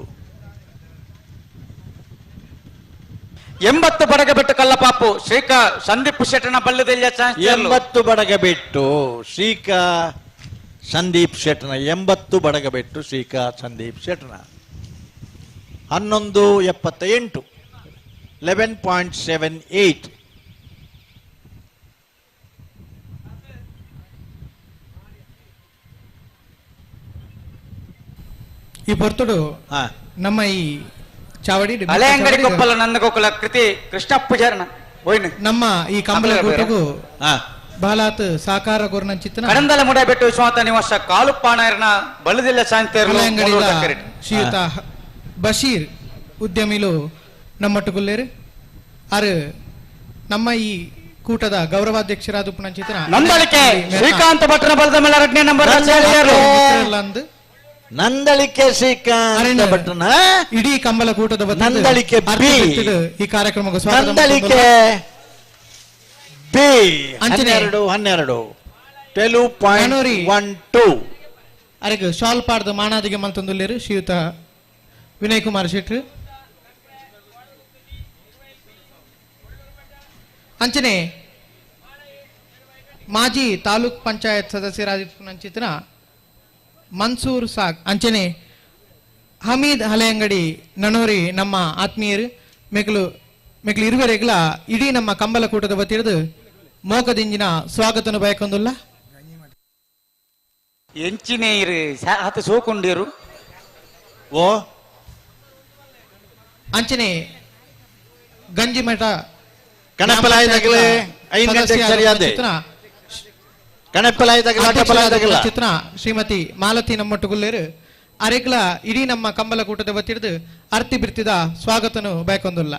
80 ಬಡಗಬೆಟ್ಟು ಕಲ್ಲಪಾಪು ಶ್ರೀಕಾ ಸಂದೀಪ್ ಶೆಟ್ಟನ ಬಲ್ಲದೆಲ್ಲ 80 ಬಡಗಬೆಟ್ಟು ಶ್ರೀಕಾ ಸಂದೀಪ್ ಶೆಟ್ಟನ 80 ಬಡಗಬೆಟ್ಟು ಶ್ರೀಕಾ ಸಂದೀಪ್ ಶೆಟ್ಟನ 11:78 11.78. ಈ ಪೊರ್ತುಡು ನಮ್ಮ ಈ ಚಾವಡಿ ಹಳೆಯಂಗಡಿ ಕೊಪ್ಪಲ ನಂದಗೋಕುಲ ಕೃತಿ ಕೃಷ್ಣ ಪೂಜಾರನ ನಮ್ಮ ಈ ಕಂಬಳ ಕೂಟಗೂ ಬಾಲಾತ್ ಸಾಕಾರ ಗುರುನಂಚಿತನ ಕಡಂದಲ ಮುಡಬೆಟ್ಟು ವಿಶ್ವನಾಥ ನಿವಾಸ ಕಾಲುಪ್ಪಾಣಯರ್ನ ಬಲದಿಲ್ಲ ಶಾಂತಿಯರ್ಲು ಶ್ರೀಯುತ ಬಶೀರ್ ಉದ್ಯಮಿಲು ನಮ್ಮೊಟ್ಟುಗುಲ್ಲೇರು ಆರು ನಮ್ಮ ಈ ಕೂಟದ ಗೌರವಾಧ್ಯಕ್ಷರಾದ ಪುನಂಚಿತನ ನಂದಳಿಕೆ ಶ್ರೀಕಾಂತ ಭಟ್ರನ ಬಲದ ಮೇಲೆ 2ನೇ ನಂಬರ್ ನಂದಳಿಕೆ ಶ್ರೀಕಾಂತ ಭಟ್ರನ ಇಡೀ ಕಂಬಳ ಕೂಟದ ನಂದಳಿಕೆ ಬಿ ಈ ಕಾರ್ಯಕ್ರಮಕ್ಕೆ ಸ್ವಾಗತ. ನಂದಳಿಕೆ ಬಿ 12 12 12.12 ಅರೆಗೆ ಶಾಲ್ ಪಾಡ್ದ ಮಾನಾದಿಗೆ ಮಂತಂದುಲ್ಲೇರು ಶ್ರೀಯುತ ವಿನಯ್ ಕುಮಾರ್ ಶೆಟ್ರು. ಅಂಚನೆ ಮಾಜಿ ತಾಲೂಕ್ ಪಂಚಾಯತ್ ಸದಸ್ಯರಾದ ಮನ್ಸೂರ್ ಸಾಕ್ ಅಂಚನೆ ಹಮೀದ್ ಹಲೆಯಂಗಡಿ ನನೋರಿ ನಮ್ಮ ಆತ್ಮೀಯರು ಮೆಕ್ಲು ಮೆಕ್ಲು ಇರುವರೆಗ್ಲ ಇಡೀ ನಮ್ಮ ಕಂಬಲ ಕೂಟದ ವತಿಯಿರ್ದು ಮೋಕದಿಂಜಿನ ಸ್ವಾಗತನು ಬಯಕೊಂದುಲ್ಲ. ಎಂಚಿನೇರು ಆತ ಸೋಕೊಂಡಿರು ಓ ಅಂಚನೆ ಗಂಜಿಮಠ ಕಣಪಲಾಯದಾಗಲೇ 5 ಗಂಟೆಗೆ ಸರಿಯಾದೆ ಕಣಪಲಾಯದಾಗಲೇ ಚಿತ್ರ ಶ್ರೀಮತಿ ಮಾಲತಿ ನಮ್ಮೊಟ್ಟುಗುಲ್ಲೇರು ಅರೆಗ್ಲ ಇಡೀ ನಮ್ಮ ಕಂಬಲ ಕೂಟದ ವತಿಯಿರ್ದು ಅರ್ತಿ ಬಿರ್ತಿದ ಸ್ವಾಗತನು ಬಯಕೊಂದುಲ್ಲ.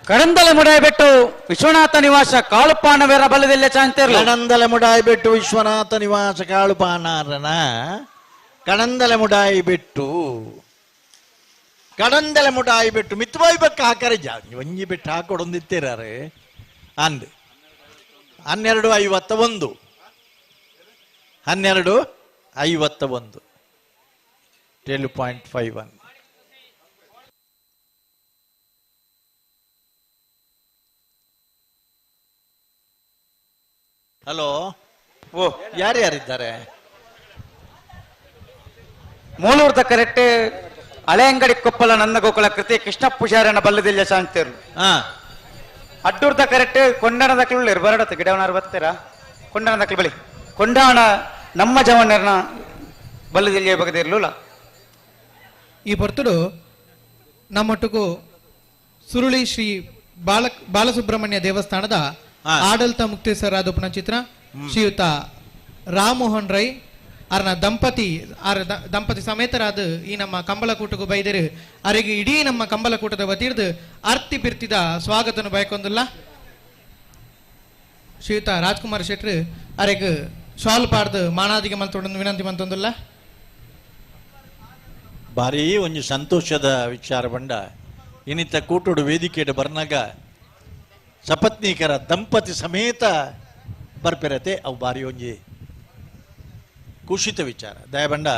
ಕಡಂದಲೆ ಮುಡಾಯಬೆಟ್ಟು ವಿಶ್ವನಾಥ ನಿವಾಸ ಕಾಳುಪಾನವೇರ ಬಲದೆಲ್ಲ ಚಾಂತಿರ್ಲು. ಕಡಂದಲೆ ಮುಡಾಯಬೆಟ್ಟು ವಿಶ್ವನಾಥ ನಿವಾಸ ಕಾಳುಪಾನಾರನ ಕಡಂದಲೆ ಮುಡಾಯಿಬೆಟ್ಟು ಕಡಂದಲೆ ಮುಡಾಯಿಬೆಟ್ಟು ಮಿತ್ವಾಯಿ ಬಕ್ಕ ಹಾಕರೆ ಒಂಜಿ ಬೆಟ್ಟು ಹಾಕೊಡೊಂದಿತ್ತೀರಾರೆ ಅಂದ್ 12:51 12:51 12.51. ಹಲೋ, ಓ ಯಾರ್ಯಾರಿದ್ದಾರೆ? ಮೂಲೂರ್ದ ಕರೆಕ್ಟ್ ಹಳೆಯಂಗಡಿ ಕೊಪ್ಪಲ ನಂದಗೋಕುಲ ಕೃತಿ ಕೃಷ್ಣ ಪೂಜಾರನ ಬಲ್ಲದಿಲ್ಲ ಶಾಂತಿರು. ಅಡ್ಡೂರ್ದ ಕರೆಕ್ಟ್ ಕೊಂಡಾಣ ದಕ್ಕಲು ಬರಡತ್ತ ಗಿಡವನಾರು ಬರ್ತೀರಾ? ಕೊಂಡಾಣ ದಕ್ಕಲು ಬಳಿ ಕೊಂಡಾಣ ನಮ್ಮ ಜವಣ್ಣರ್ನ ಬಲ್ಲದಿಲ್ಲ ಬಗದಿರ್ಲಿಲ್ಲ. ಈ ಬರ್ತಡು ನಮ್ಮೊಟ್ಟಿಗೂ ಸುರುಳಿ ಶ್ರೀ ಬಾಲಸುಬ್ರಹ್ಮಣ್ಯ ದೇವಸ್ಥಾನದ ಆಡಳಿತ ಮುಕ್ತೇಸರಾದ ಪುನಚಿತ್ರ ಶ್ರೀಯುತ ರಾಮಮೋಹನ್ ರೈ ಅರ್ನ ದಂಪತಿ ದಂಪತಿ ಸಮೇತರಾದ ಈ ನಮ್ಮ ಕಂಬಳಕೂಟಕ್ಕೂ ಬೈದರು. ಅರೆಗೆ ಇಡೀ ನಮ್ಮ ಕಂಬಳಕೂಟದ ವತಿರ್ದು ಅರ್ತಿ ಬಿರ್ತಿದ ಸ್ವಾಗತನು ಬಯಕೊಂದಿಲ್ಲ. ಶ್ರೀಯುತ ರಾಜ್ಕುಮಾರ್ ಶೆಟ್ರು ಅರೆಗೆ ಶಾಲ್ ಪಾಡ್ದು ಮಾನಾದಿಗೆ ಮಲ್ತೊಡೊಂದು ವಿನಂತಿ ಮಂತೊಂದಿಲ್ಲ. ಭಾರೀ ಒಂದು ಸಂತೋಷದ ವಿಚಾರ ಬಂಡ ಇನ್ನಿತ ಕೂಟೋಡು ವೇದಿಕೆಡು ಬರ್ನಾಗ ಸಪತ್ನೀಕರ ದಂಪತಿ ಸಮೇತ ಬರ್ಪಿರತೆ ಅವು ಭಾರಿ ಒಂಜಿ ಕುಶಿತ ವಿಚಾರ. ದಯಬಂಡ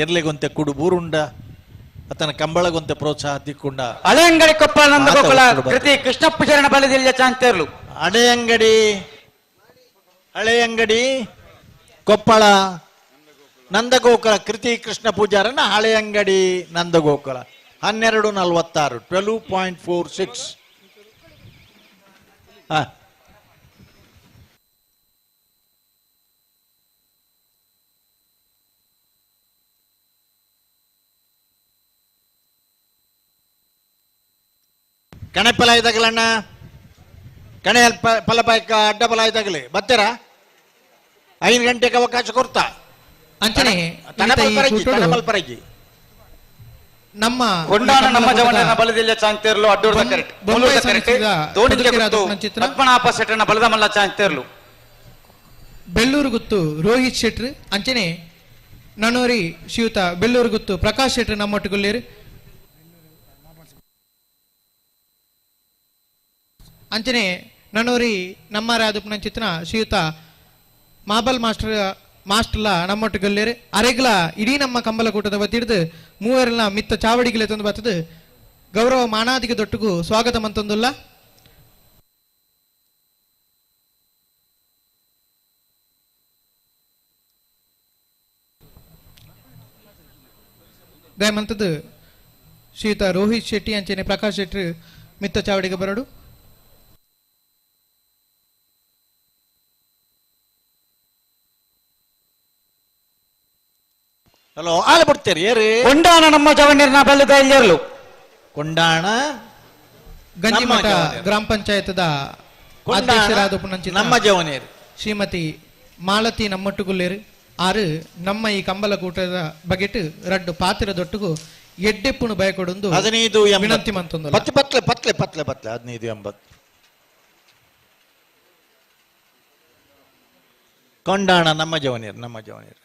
ಎರ್ಲೆಗೊಂತೆ ಕುಡು ಬೂರುಂಡ ಅತನ ಕಂಬಳಗೊಂತೆ ಪ್ರೋತ್ಸಾಹ ದಿಕ್ಕೊಂಡ ಹಳೆಯಂಗಡಿ ಕೊಪ್ಪ ನಂದಗೋಕುಲ ಕೃತಿ ಕೃಷ್ಣಪ್ಪ ಶರಣ ಬಲದಿಲ್ಲ ಚಾಂತೇರ್ಲು. ಹಳೆಯಂಗಡಿ ಹಳೆಯಂಗಡಿ ಕೊಪ್ಪಳ ನಂದಗೋಕುಲ ಕೃತಿ ಕೃಷ್ಣ ಪೂಜಾರನ ಹಳೆಯಂಗಡಿ ನಂದಗೋಕುಲ 12:46 12.46. ಕಣೆ ಫಲ ಇದಾಗಲಣ್ಣ, ಕಣೆ ಫಲಪಾಯಕ ಅಡ್ಡ ಫಲ ಇದಾಗಲಿ ಬರ್ತೀರಾ? 5 ಗಂಟೆಗೆ ಅವಕಾಶ ಕೊಡ್ತಾ ಅಂಚನೆ ನಮ್ಮ ಕೊಂಡಾಣ ನಮ್ಮ ಜವನನ ಬಲದಿಲ್ಲ ಚಾಂತೇರ್ಲು ಅಡ್ಡೂರ್ದ ಕರೆಕ್ಟ್ ಬೊಂಬೈ ಕರೆಕ್ಟ್ ದೋಣಿಗೆ ಗುತ್ತು ಪದ್ಮನಾಭ ಶೆಟ್ಟನ ಬಲದ ಮಲ್ಲ ಚಾಂತೇರ್ಲು. ಬೆಳ್ಳೂರು ಗುತ್ತು ರೋಹಿತ್ ಶೆಟ್ರು ಅಂಚನೆ ನನೋರಿ ಶ್ರೀಯುತ ಬೆಳ್ಳೂರು ಗುತ್ತು ಪ್ರಕಾಶ್ ಶೆಟ್ರು ನಮ್ಮೊಟ್ಟುಗುಲ್ಲೇರು. ಅಂಚನೆ ನನೋರಿ ನಮ್ಮ ರಾದುಪ್ನ ಚಿತ್ರ ಶ್ರೀಯುತ ಮಾಬಲ್ ಮಾಸ್ಟರ್ ಮಾಸ್ಟರ್ಲ ನಮ್ಮೊಟ್ಟುಗಲ್ಲೇರು. ಅರೆಗ್ಲ ಇಡೀ ನಮ್ಮ ಕಂಬಲಕೂಟದ ವತಿಡ್ದು ಮೂವರೆಲ್ಲ ಮಿತ್ತ ಚಾವಡಿಗೆಲೆ ತಂದು ಬರ್ತದೆ ಗೌರವ ಮಾನಾದಿಗೆ ದೊಟ್ಟುಗು ಸ್ವಾಗತ ಮಂತಂದುಲ್ಲ. ದಯಮಂತದ್ದು ಶ್ರೀಯುತ ರೋಹಿತ್ ಶೆಟ್ಟಿ ಅಂಚನೆ ಪ್ರಕಾಶ್ ಶೆಟ್ಟಿ ಮಿತ್ತ ಚಾವಡಿಗೆ ಬರಡು. ಹಲೋ ಆಲೆ ಬಿಡ್ತೀರಿ ಏರಿ ಕೊಂಡಾಣ ನಮ್ಮ ಜವಣ್ಯರನ್ನ ಬಲ್ಲದ ಇಲ್ಲಿರಲು. ಕೊಂಡಾಣ ಗಂಜಿಮಠ ಗ್ರಾಮ ಪಂಚಾಯತದ ಅಧ್ಯಕ್ಷರಾದ ನಮ್ಮ ಜವನೇರು ಶ್ರೀಮತಿ ಮಾಲತಿ ನಮ್ಮೊಟ್ಟುಗುಲ್ಲೇರು ಆರು ನಮ್ಮ ಈ ಕಂಬಲಕೂಟದ ಬಗೆಟ್ ರಡ್ಡು ಪಾತ್ರ ದೊಟ್ಟುಗು ಎಡ್ಡೆಪ್ಪುನು ಬಯಕೊಡೊಂದು 15 ವಿನಂತಿ ಮಂತೊಂದು. ಪತ್ಲೆ ಪತ್ಲೆ ಪತ್ಲೆ ಪತ್ಲೆ 15:80 ಕೊಂಡಾಣ ನಮ್ಮ ಜವನೇರು ನಮ್ಮ ಜವನೇರು.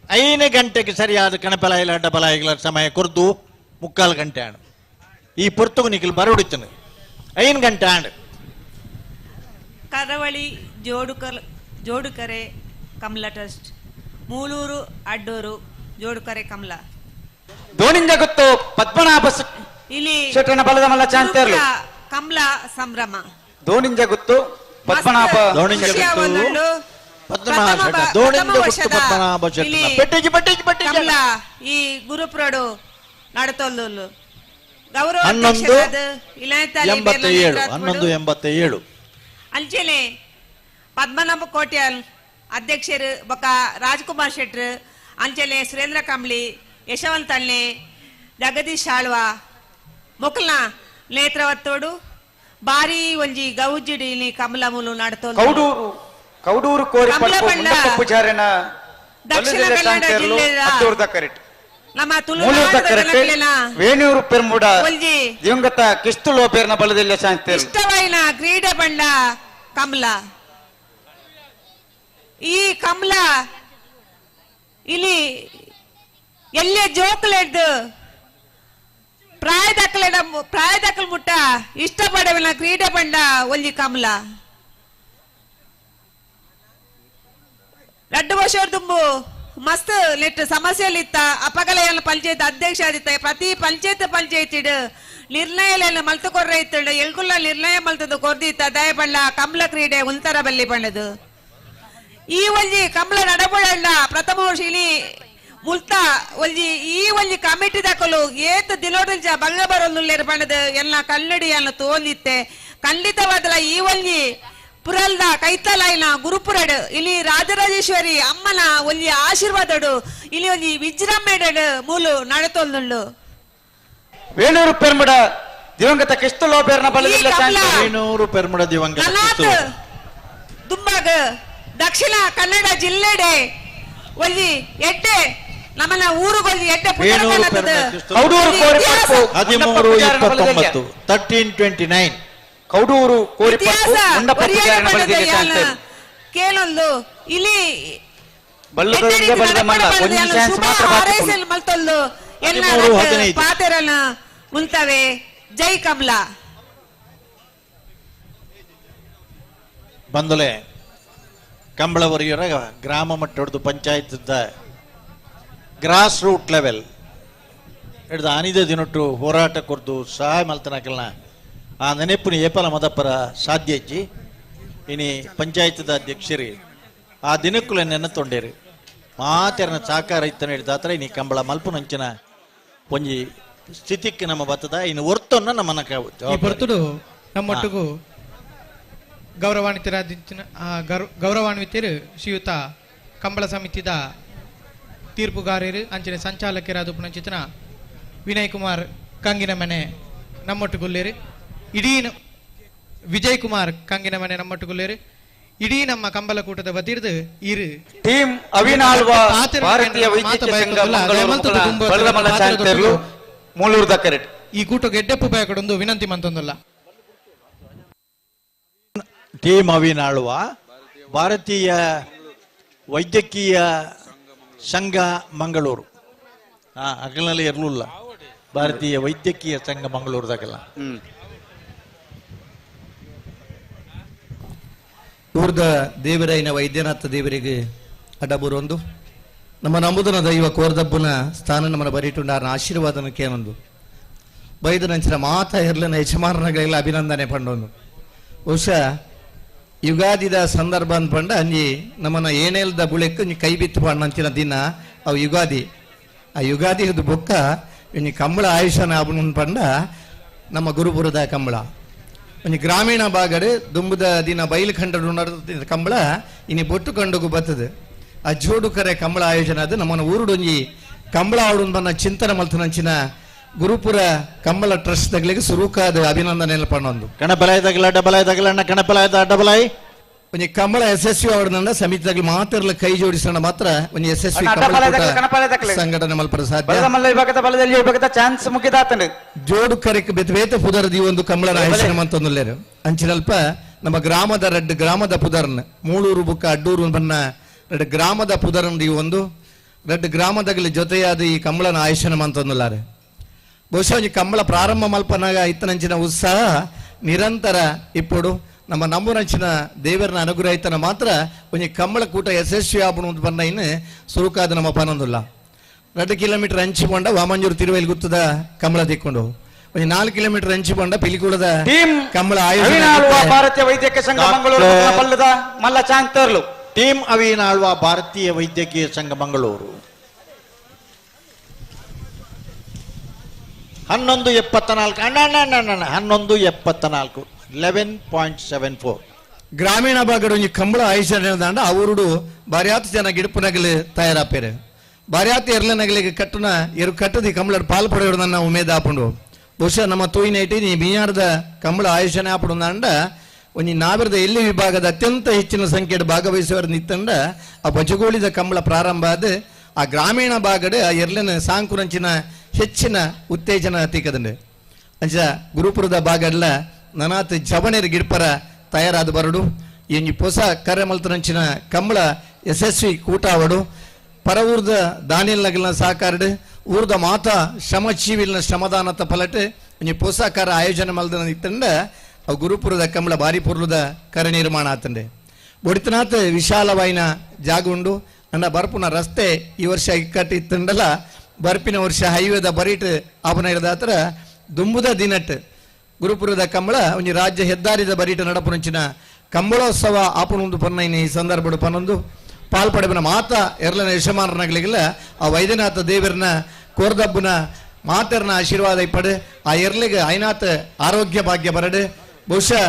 ಐದು ಗಂಟೆಗೆ ಸರಿಯಾದ ಕಣಪಲಾಯಿಲ ಅಡ್ಡಪಲಾಯಿಗಳ ಸಮಯ ಕೊರ್ದು 3/4 ಗಂಟೆ ಆಣು ಈ ಪೊರ್ತುಗು ನಿಖಿಲ್ ಬರೋಡಿತ್ತನು 5 ಗಂಟೆ ಆಣು. ಕರಾವಳಿ ಜೋಡುಕರೆ ಕಮಲ ಟ್ರಸ್ಟ್ ಮೂಲೂರು ಅಡ್ಡೂರು ಜೋಡುಕರೆ ಕಮಲ ದೋಣಿಂದ ಗೊತ್ತು ಪದ್ಮನಾಭ ಇಲ್ಲಿ ಶೆಟ್ಟನ ಬಲದ ಮಲ್ಲ ಚಾಂತೇರ್ಲು ಕಮಲ ಸಂಭ್ರಮ. ದೋಣಿಂಜ ಗುತ್ತು ಪದ್ಮನಾಭ ದೋಣಿಂಜ ಗುತ್ತು ಪದ್ಮನಾಭ ದೋಣಿಂಜ ಗುತ್ತು ಪದ್ಮನಾಭ ಶೆಟ್ಟನ ಪೆಟ್ಟಿಜಿ ಪೆಟ್ಟಿಜಿ ಪೆಟ್ಟಿಜಿ ಕಮಲ ಈ ಗುರುಪ್ರಡು ನಡತೊಲ್ಲು ಗೌರವ ಅಧ್ಯಕ್ಷರಾದ ಇಲಾಯತಾಲಿ 87 11:87 ಅಂಚೆನೆ ಪದ್ಮನಾಭ ಕೋಟ್ಯಾಲ್ ಅಧ್ಯಕ್ಷರು ಬೊಕ ರಾಜ್ಕುಮಾರ್ ಶೆಟ್ರು ಅಂಚೆನೆ ಸುರೇಂದ್ರ ಕಂಬ್ಳಿ ಯಶವಂತ ಅಣ್ಣೆ ಜಗದೀಶ್ ಆಳ್ವ ಮೊಕಲ್ನ ನೇತ್ರವತ್ತೋಡು ಬಾರಿ ಒಂಜಿ ಗೌಜಿಡಿ ಕಮಲ ಮೂಲು ನಡತೊಲ್ಲು. ಕೌಡೂರು ಕೌಡೂರು ಕೋರಿ ಪೂಜಾರಿನ ದಕ್ಷಿಣ ಕನ್ನಡ ಜಿಲ್ಲೆಯ ನಮ್ಮ ತುಳುನಾಡಿನ ವೇಣೂರು ಪೆರ್ಮುಡ ಒಂಜಿ ದಿವಂಗತ ಕಿಸ್ತು ಲೋಪೇರ್ನ ಬಲದಿಲ್ಲ ಶಾಂತಿ ಇಷ್ಟವಾಯಿನ ಕ್ರೀಡೆ ಬಂಡ ಕಮಲ. ಈ ಕಮಲ ಇಲ್ಲಿ ಎಲ್ಲೇ ಜೋಕುಲೆಡ್ದು ಪ್ರಾಯದಕ್ಕಲೆಡ ಪ್ರಾಯದಕ್ಕಲ್ ಮುಟ್ಟ ಇಷ್ಟಪಡವಿನ ಕ್ರೀಡೆ ಬಂಡ ಒಂಜಿ ಕಮಲ. ರಡ್ಡು ವರ್ಷ ದುಂಬು ಮಸ್ತ್ ನೆಟ್ ಸಮಸ್ಯೆಲಿತ್ತ ಅಪಗಲೆಯನ್ನು ಪಂಚಾಯತ್ ಅಧ್ಯಕ್ಷ ಆದಿತ್ತ ಪ್ರತಿ ಪಂಚಾಯತ್ ಪಂಚಾಯತಿಡ್ ನಿರ್ಣಯಲೆಲ್ಲ ಮಲ್ತು ಕೊರ್ರ ಇತ್ತಂಡ ಎಲ್ಗುಲ್ಲ ನಿರ್ಣಯ ಮಲ್ತದ್ದು ಕೊರ್ದಿತ್ತ ದಯಬಳ್ಳ ಕಮಲ ಕ್ರೀಡೆ ಉಂತರ ಬಲ್ಲಿ ಬಣ್ಣದು. ಈ ಒಂಜಿ ಕಮಲ ನಡಬೊಳಣ್ಣ ಪ್ರಥಮ ವರ್ಷ ಇಲ್ಲಿ ಮುಲ್ತ ಒಂಜಿ ಈ ಒಂಜಿ ಕಮಿಟಿ ದಾಕಲು ಏತ್ ದಿನೋಡಿಂಚ ಬಂಗ ಬರೋದುಲ್ಲೇರು ಬಣ್ಣದ ಎಲ್ಲ ಕನ್ನಡಿಯನ್ನು ತೋಂದಿತ್ತೆ ಖಂಡಿತವಾದಲ ಈ ಒಂಜಿ ಪುರಲ್ದ ಕೈತಲಾಯಿನ ಗುರುಪುರಡು ಇಲ್ಲಿ ರಾಜರಾಜೇಶ್ವರಿ ಅಮ್ಮನ ಒಂಜಿ ಆಶೀರ್ವಾದಡು ಇಲ್ಲಿ ಒಂಜಿ ವಿಜೃಂಭಣೆಡು ಮೂಲು ನಡತೊಂದುಂಡು. ವೇಣೂರು ಪೆರ್ಮುಡ ದಿವಂಗತ ಕಿಸ್ತು ಲೋಪೇರ್ನ ಬಲದಿಲ್ಲ ಶಾಂತಿ ವೇಣೂರು ಪೆರ್ಮುಡ ದಿವಂಗತ ಕಿಸ್ತು ದುಂಬಾಗ ದಕ್ಷಿಣ ಕನ್ನಡ ಜಿಲ್ಲೆಡೆ ಒಂಜಿ ಎಡ್ಡೆ ನಮ್ಮನ್ನ ಊರುಗೊಂಜಿ ಎಡ್ಡೆ ಕೌಡೂರು ಕೋರಿ 13:29 13:29 ಕೌಡೂರು ಕೋರಿ ಮುಂಡಪ್ಪ ಪೂಜಾರಿನ ಬಲದಿಲ್ಲ ಶಾಂತಿ ಕೇಳೊಂದು ಇಲ್ಲಿ ಬಲ್ಲದೊಂದೇ ಬಲದ ಮಲ್ಲ ಒಂದು ಚಾನ್ಸ್ ಮಾತ್ರ ಬಾಕಿ ಮಲ್ತೊಂದು ಎಲ್ಲ ಪಾತೆರನ ಉಂತವೆ. ಜೈ ಕಮಲಾ. ಬಂದುಲೆ ಕಂಬಳವರಿಯರ ಗ್ರಾಮ ಮಟ್ಟದ ಪಂಚಾಯತ್ ಗ್ರಾಸ್ ರೂಟ್ ಲೆವೆಲ್ ಹಿಡ್ದು ಆನಿದ ದಿನೊಟ್ಟು ಹೋರಾಟ ಕೊರ್ದು ಸಹಾಯ ಮಲ್ತನಕಲ್ನ ಆ ನೆನೆಪುನ ಏಪಲ ಮದಪ್ಪರ ಸಾಧ್ಯ ಇಜ್ಜಿ. ಇನಿ ಪಂಚಾಯತ್ದ ಅಧ್ಯಕ್ಷರಿ ಆ ದಿನಕ್ಕುಲ ನೆನತೊಂಡೇರಿ ಮಾತೆರನ ಸಹಕಾರ ಇತ್ತನ ಹಿಡ್ದಾತ್ರ ಇನಿ ಕಂಬಳ ಮಲ್ಪುನಂಚಿನ ಒಂಜಿ ಸ್ಥಿತಿಕ್ಕೆ ನಮ್ಮ ಬತ್ತದ ಇನ್ನು ಒರ್ತೊನ್ನ ನಮ್ಮನ್ನ ಈ ಬರ್ತುಡು ನಮ್ಮೊಟ್ಟಿಗೂ ಗೌರವಾನ್ವಿತರಾದ ಗೌರವಾನ್ವಿತರು ಶ್ರೀಯುತ ಕಂಬಳ ಸಮಿತಿದ ತೀರ್ಪುಗಾರರು ಅಂಚನೆ ಸಂಚಾಲಕರಾದ ಪುನಂಚಿತನ ವಿನಯ್ ಕುಮಾರ್ ಕಂಗಿನ ಮನೆ ನಮ್ಮೊಟ್ಟುಗುಲ್ಲೇರು, ಇಡೀ ವಿಜಯ್ ಕುಮಾರ್ ಕಂಗಿನ ಮನೆ ನಮ್ಮೊಟ್ಟುಗುಲ್ಲೇರು, ಇಡೀ ನಮ್ಮ ಕಂಬಳಕೂಟದ ವತಿರ್ದು ಇರು ಟೀಮ್ ಅವಿನಾಲ್ವ ಭಾರತೀಯ ವೈದ್ಯಕೀಯ ಸಂಘ ಮಂಗಳೂರು ಮೂಳೂರು ದಕ್ಕರೆಟ್ ಈ ಕೂಟಕ್ಕೆ ಎಡ್ಡೆಪ್ಪು ಬಯಕಡೊಂದು ವಿನಂತಿ ಮಂತೊಂದಲ್ಲ. ಟೀಮ್ ಅವಿನಾಳ್ವ ಭಾರತೀಯ ವೈದ್ಯಕೀಯ ಸಂಘ ಮಂಗಳೂರು ಅಗಲಲ್ಲಿ ಇರಲಿಲ್ಲ ಭಾರತೀಯ ವೈದ್ಯಕೀಯ ಸಂಘ ಮಂಗಳೂರುದಾಗೆಲ್ಲ. ಊರ್ದ ದೇವರೈನ ವೈದ್ಯನಾಥ ದೇವರಿಗೆ ಅಡ್ಡಬೂರೊಂದು ನಮ್ಮ ನಂಬುದನ ದೈವ ಕೋರ್ದಬ್ಬನ ಸ್ಥಾನ ನಮ್ಮನ ಬರೀಟುಂಡಾರನ ಆಶೀರ್ವಾದನಕ್ಕೆ ಏನೊಂದು ಬೈದನಂಚಿನ ಮಾತ ಹೆರ್ಲನ ಯಜಮಾನಗಳಿಗೆಲ್ಲ ಅಭಿನಂದನೆ ಪಂಡೊಂದು. ಬಹುಶಃ ಯುಗಾದಿದ ಸಂದರ್ಭ ಅಂದ್ಪಂಡ ಅಂಜಿ ನಮ್ಮನ್ನ ಏನೇಲ್ದ ಬುಳೆಕ್ಕು ಒಂಜಿ ಕೈ ಬಿತ್ತು ಪಂಡಂಚಿನ ದಿನ ಅವು ಯುಗಾದಿ. ಆ ಯುಗಾದಿ ಇದು ಬೊಕ್ಕ ಒಂಜಿ ಕಂಬಳ ಆಯುಷನ ಆಪುಂಡು ಪಂಡ ನಮ್ಮ ಗುರುಪುರದ ಕಂಬಳ ಒಂಜಿ ಗ್ರಾಮೀಣ ಭಾಗಡು ದುಂಬುದ ದಿನ ಬೈಲು ಕಂಡು ನಡೆದ ಕಂಬಳ ಇನಿ ಬೊಟ್ಟು ಕಂಡುಗು ಬರ್ತದೆ. ಆ ಜೋಡು ಕರೆ ಕಂಬಳ ಆಯೋಜನೆ ಅದು ನಮ್ಮನ್ನ ಊರುಡೊಂಜಿ ಕಂಬಳ ಆಡು ಬನ್ನ ಚಿಂತನೆ ಮಲ್ತನಂಚಿನ ಗುರುಪುರ ಕಂಬಳ ಟ್ರಸ್ಟ್ ತಗಲಿಗೆ ಸುರುಕಾದ ಅಭಿನಂದನೆ ಪಣ್ಣೊಂದು. ಕಣಪಲಾಯ ತಗಲ ಡಬಲಾಯ ತಗಲಣ್ಣ ಕಣಪಲಾಯದ ಡಬಲಾಯ್ ಒಂಜಿ ಕಂಬಳ ಯಶಸ್ವಿ ಅವಡನಂಡ ಸಮಿತಿ ಮಾತ್ರಲ ಕೈ ಜೋಡಿಸೋಣ ಮಾತ್ರ ಒಂಜಿ ಯಶಸ್ವಿ ಸಂಘಟನೆ ಮಲ್ಪರ ಸಾಧ್ಯ. ಚಾನ್ಸ್ ಮುಗಿದಾತಂಡು ಜೋಡು ಕರೆಕ್ ಬೇತೆ ಬೇತೆ ಪುದರ್ ಈ ಒಂದು ಕಂಬಳ ಆಯೋಜನೆ ಮಂತೊಂದುಲ್ಲೇರು ಅಂಚಿನಲ್ಪ ನಮ್ಮ ಗ್ರಾಮದ ರಡ್ಡು ಗ್ರಾಮದ ಪುದರ್ನ ಮೂಳೂರು ಬುಕ್ಕ ಅಡ್ಡೂರು ಬನ್ನ ರಡ್ಡು ಗ್ರಾಮದ ಪುದರ್ನ ಈ ಒಂದು ರಡ್ಡು ಗ್ರಾಮದಗಲಿ ಜೊತೆಯಾದ ಈ ಕಂಬಳನ ಆಯೋಜನೆ ಮಂತೊಂದುಲ್ಲಾರೆ. ಬಹುಶಃ ಒಂಜಿ ಕಂಬಳ ಪ್ರಾರಂಭ ಮಲ್ಪನಾಗ ಇತ್ತನಂಚಿನ ಉತ್ಸಾಹ ನಿರಂತರ ಇಪ್ಪಡು ನಮ್ಮ ನಂಬುನಂಚಿನ ದೇವರನ ಅನುಗ್ರಹ ಇತ್ತನ ಮಾತ್ರ ಒಂಜಿ ಕಂಬಳ ಕೂಟ ಯಶಸ್ವಿ ಆಪುಣು ಬನ್ನ ಇನ್ನು ಸುರುಕಾದ ನಮ್ಮ ಪನೊಂದುಲ್ಲ. 2 ಕಿಲೋಮೀಟರ್ ಹಂಚಿಕೊಂಡ ವಾಮಂಜೂರು ತಿರುವೈಲ್ ಗುತ್ತದ ಕಂಬಳ ತಿಕ್ಕೊಂಡು ಒಂಜಿ 4 ಕಿಲೋಮೀಟರ್ ಹಂಚಿಕೊಂಡ ಪಿಲಿಕೂಡದ ಕಂಬಳ ಆಯೋಜನೆ. ಭಾರತೀಯ ವೈದ್ಯಕೀಯ ಸಂಘ ಮಂಗಳೂರು ಮಲ್ಲ ಚಾಂತರ್ಲು ಟೀಮ್ ಅವಿನಾಳ್ವ ಭಾರತೀಯ ವೈದ್ಯಕೀಯ ಸಂಘ ಮಂಗಳೂರು 11:74 ಅಣ್ಣ ಅಣ್ಣ ಅಣ್ಣ ಅಣ್ಣ 11:74 11.74. ಗ್ರಾಮೀಣ ಭಾಗದ ಒಂಜಿ ಕಂಬಳ ಆಯೋಜನೆ ದಾಂಡ ಅವರುಡು ಬಾರ್ಯಾತ್ ಜನ ಗಿಡಪುನಗಲು ತಯಾರಾಪೇರು ಬಾರ್ಯಾತ್ ಎರ್ಲನಗಲಿಗೆ ಕಟ್ಟುನ ಎರು ಕಟ್ಟದಿ ಕಂಬಳ ಪಾಲು ಪಡೆಯೋಡು ನನ್ನ ಉಮೇದ ಆಪುಂಡು. ಬಹುಶಃ ನಮ್ಮ ತೂಯಿನೈಟಿ ನೀ ಮೀನಾರ್ದ ಕಂಬಳ ಆಯೋಜನೆ ಆಪುಂಡು ಅಂಡ ಒಂಜಿ ನಾವಿರದ ಎಲ್ಲಿ ವಿಭಾಗದ ಅತ್ಯಂತ ಹೆಚ್ಚಿನ ಸಂಖ್ಯೆಡ್ ಭಾಗವಹಿಸುವವರು ನಿತ್ತಂಡ ಆ ಬಜಗೋಳಿದ ಕಂಬಳ ಪ್ರಾರಂಭ ಆದ ಆ ಗ್ರಾಮೀಣ ಭಾಗದ ಆ ಎರ್ಲನ ಸಾಂಕುರಂಚಿನ ಹೆಚ್ಚಿನ ಉತ್ತೇಜನ ತಿಕ್ಕದಂಡೆ. ಅಂಚ ಗುರುಪುರದ ಭಾಗಡ್ಲ ನನಾತ್ ಜವನೇರು ಗಿಡ್ಪರ ತಯಾರಾದ ಬರಡು ಎಂಜಿ ಪೊಸ ಕರೆ ಮಲ್ತನಂಚಿನ ಕಂಬಳ ಯಶಸ್ವಿ ಕೂಟಾವಡು ಪರ ಊರ್ದ ದಾನಿಲ್ನಗಲ್ನ ಸಹಕಾರಡು ಊರ್ದ ಮಾತಾ ಶ್ರಮಜೀವಿಲ್ನ ಶ್ರಮದಾನತ ಫಲಟ್ ಒಂಜಿ ಪೊಸ ಕರ ಆಯೋಜನೆ ಮಲ್ದನ ಇತ್ತಂಡ ಅವು ಗುರುಪುರದ ಕಂಬಳ ಬಾರಿ ಪೊರ್ಲುದ ಕರೆ ನಿರ್ಮಾಣ ಆತಂಡೆ. ಬೊಡಿತನಾಥ್ ವಿಶಾಲವಾಯಿನ ಜಾಗ ಉಂಡು ಅಂಡ ಬರ್ಪುನ ರಸ್ತೆ ಈ ವರ್ಷ ಇಕ್ಕಟ್ಟು ಇತ್ತಂಡಲ ಬರ್ಪಿನ ವರ್ಷ ಹೈವೇದ ಬರೀಟ್ ಆಪನ ಹಿಡ್ದಾತ್ರ ದುಂಬುದ ದಿನಟ್ ಗುರುಪುರದ ಕಂಬಳ ಒಂಜಿ ರಾಜ್ಯ ಹೆದ್ದಾರಿದ ಬರೀಟ ನಡಪುನಂಚಿನ ಕಂಬಳೋತ್ಸವ ಆಪುಣೊಂದು ಪನ್ನೈನ ಈ ಸಂದರ್ಭಡು ಪನ್ನೊಂದು ಪಾಲ್ಪಡೆಬನ ಮಾತ ಎರ್ಲನ ಯಜಮಾನರನಗಲಿಗೆಲ್ಲ ಆ ವೈದ್ಯನಾಥ ದೇವರನ ಕೋರ್ದಬ್ಬನ ಮಾತರ್ನ ಆಶೀರ್ವಾದ ಇಪ್ಪಡು ಆ ಎರ್ಲಿಗೆ ಐನಾಥ ಆರೋಗ್ಯ ಭಾಗ್ಯ ಬರಡು. ಬಹುಶಃ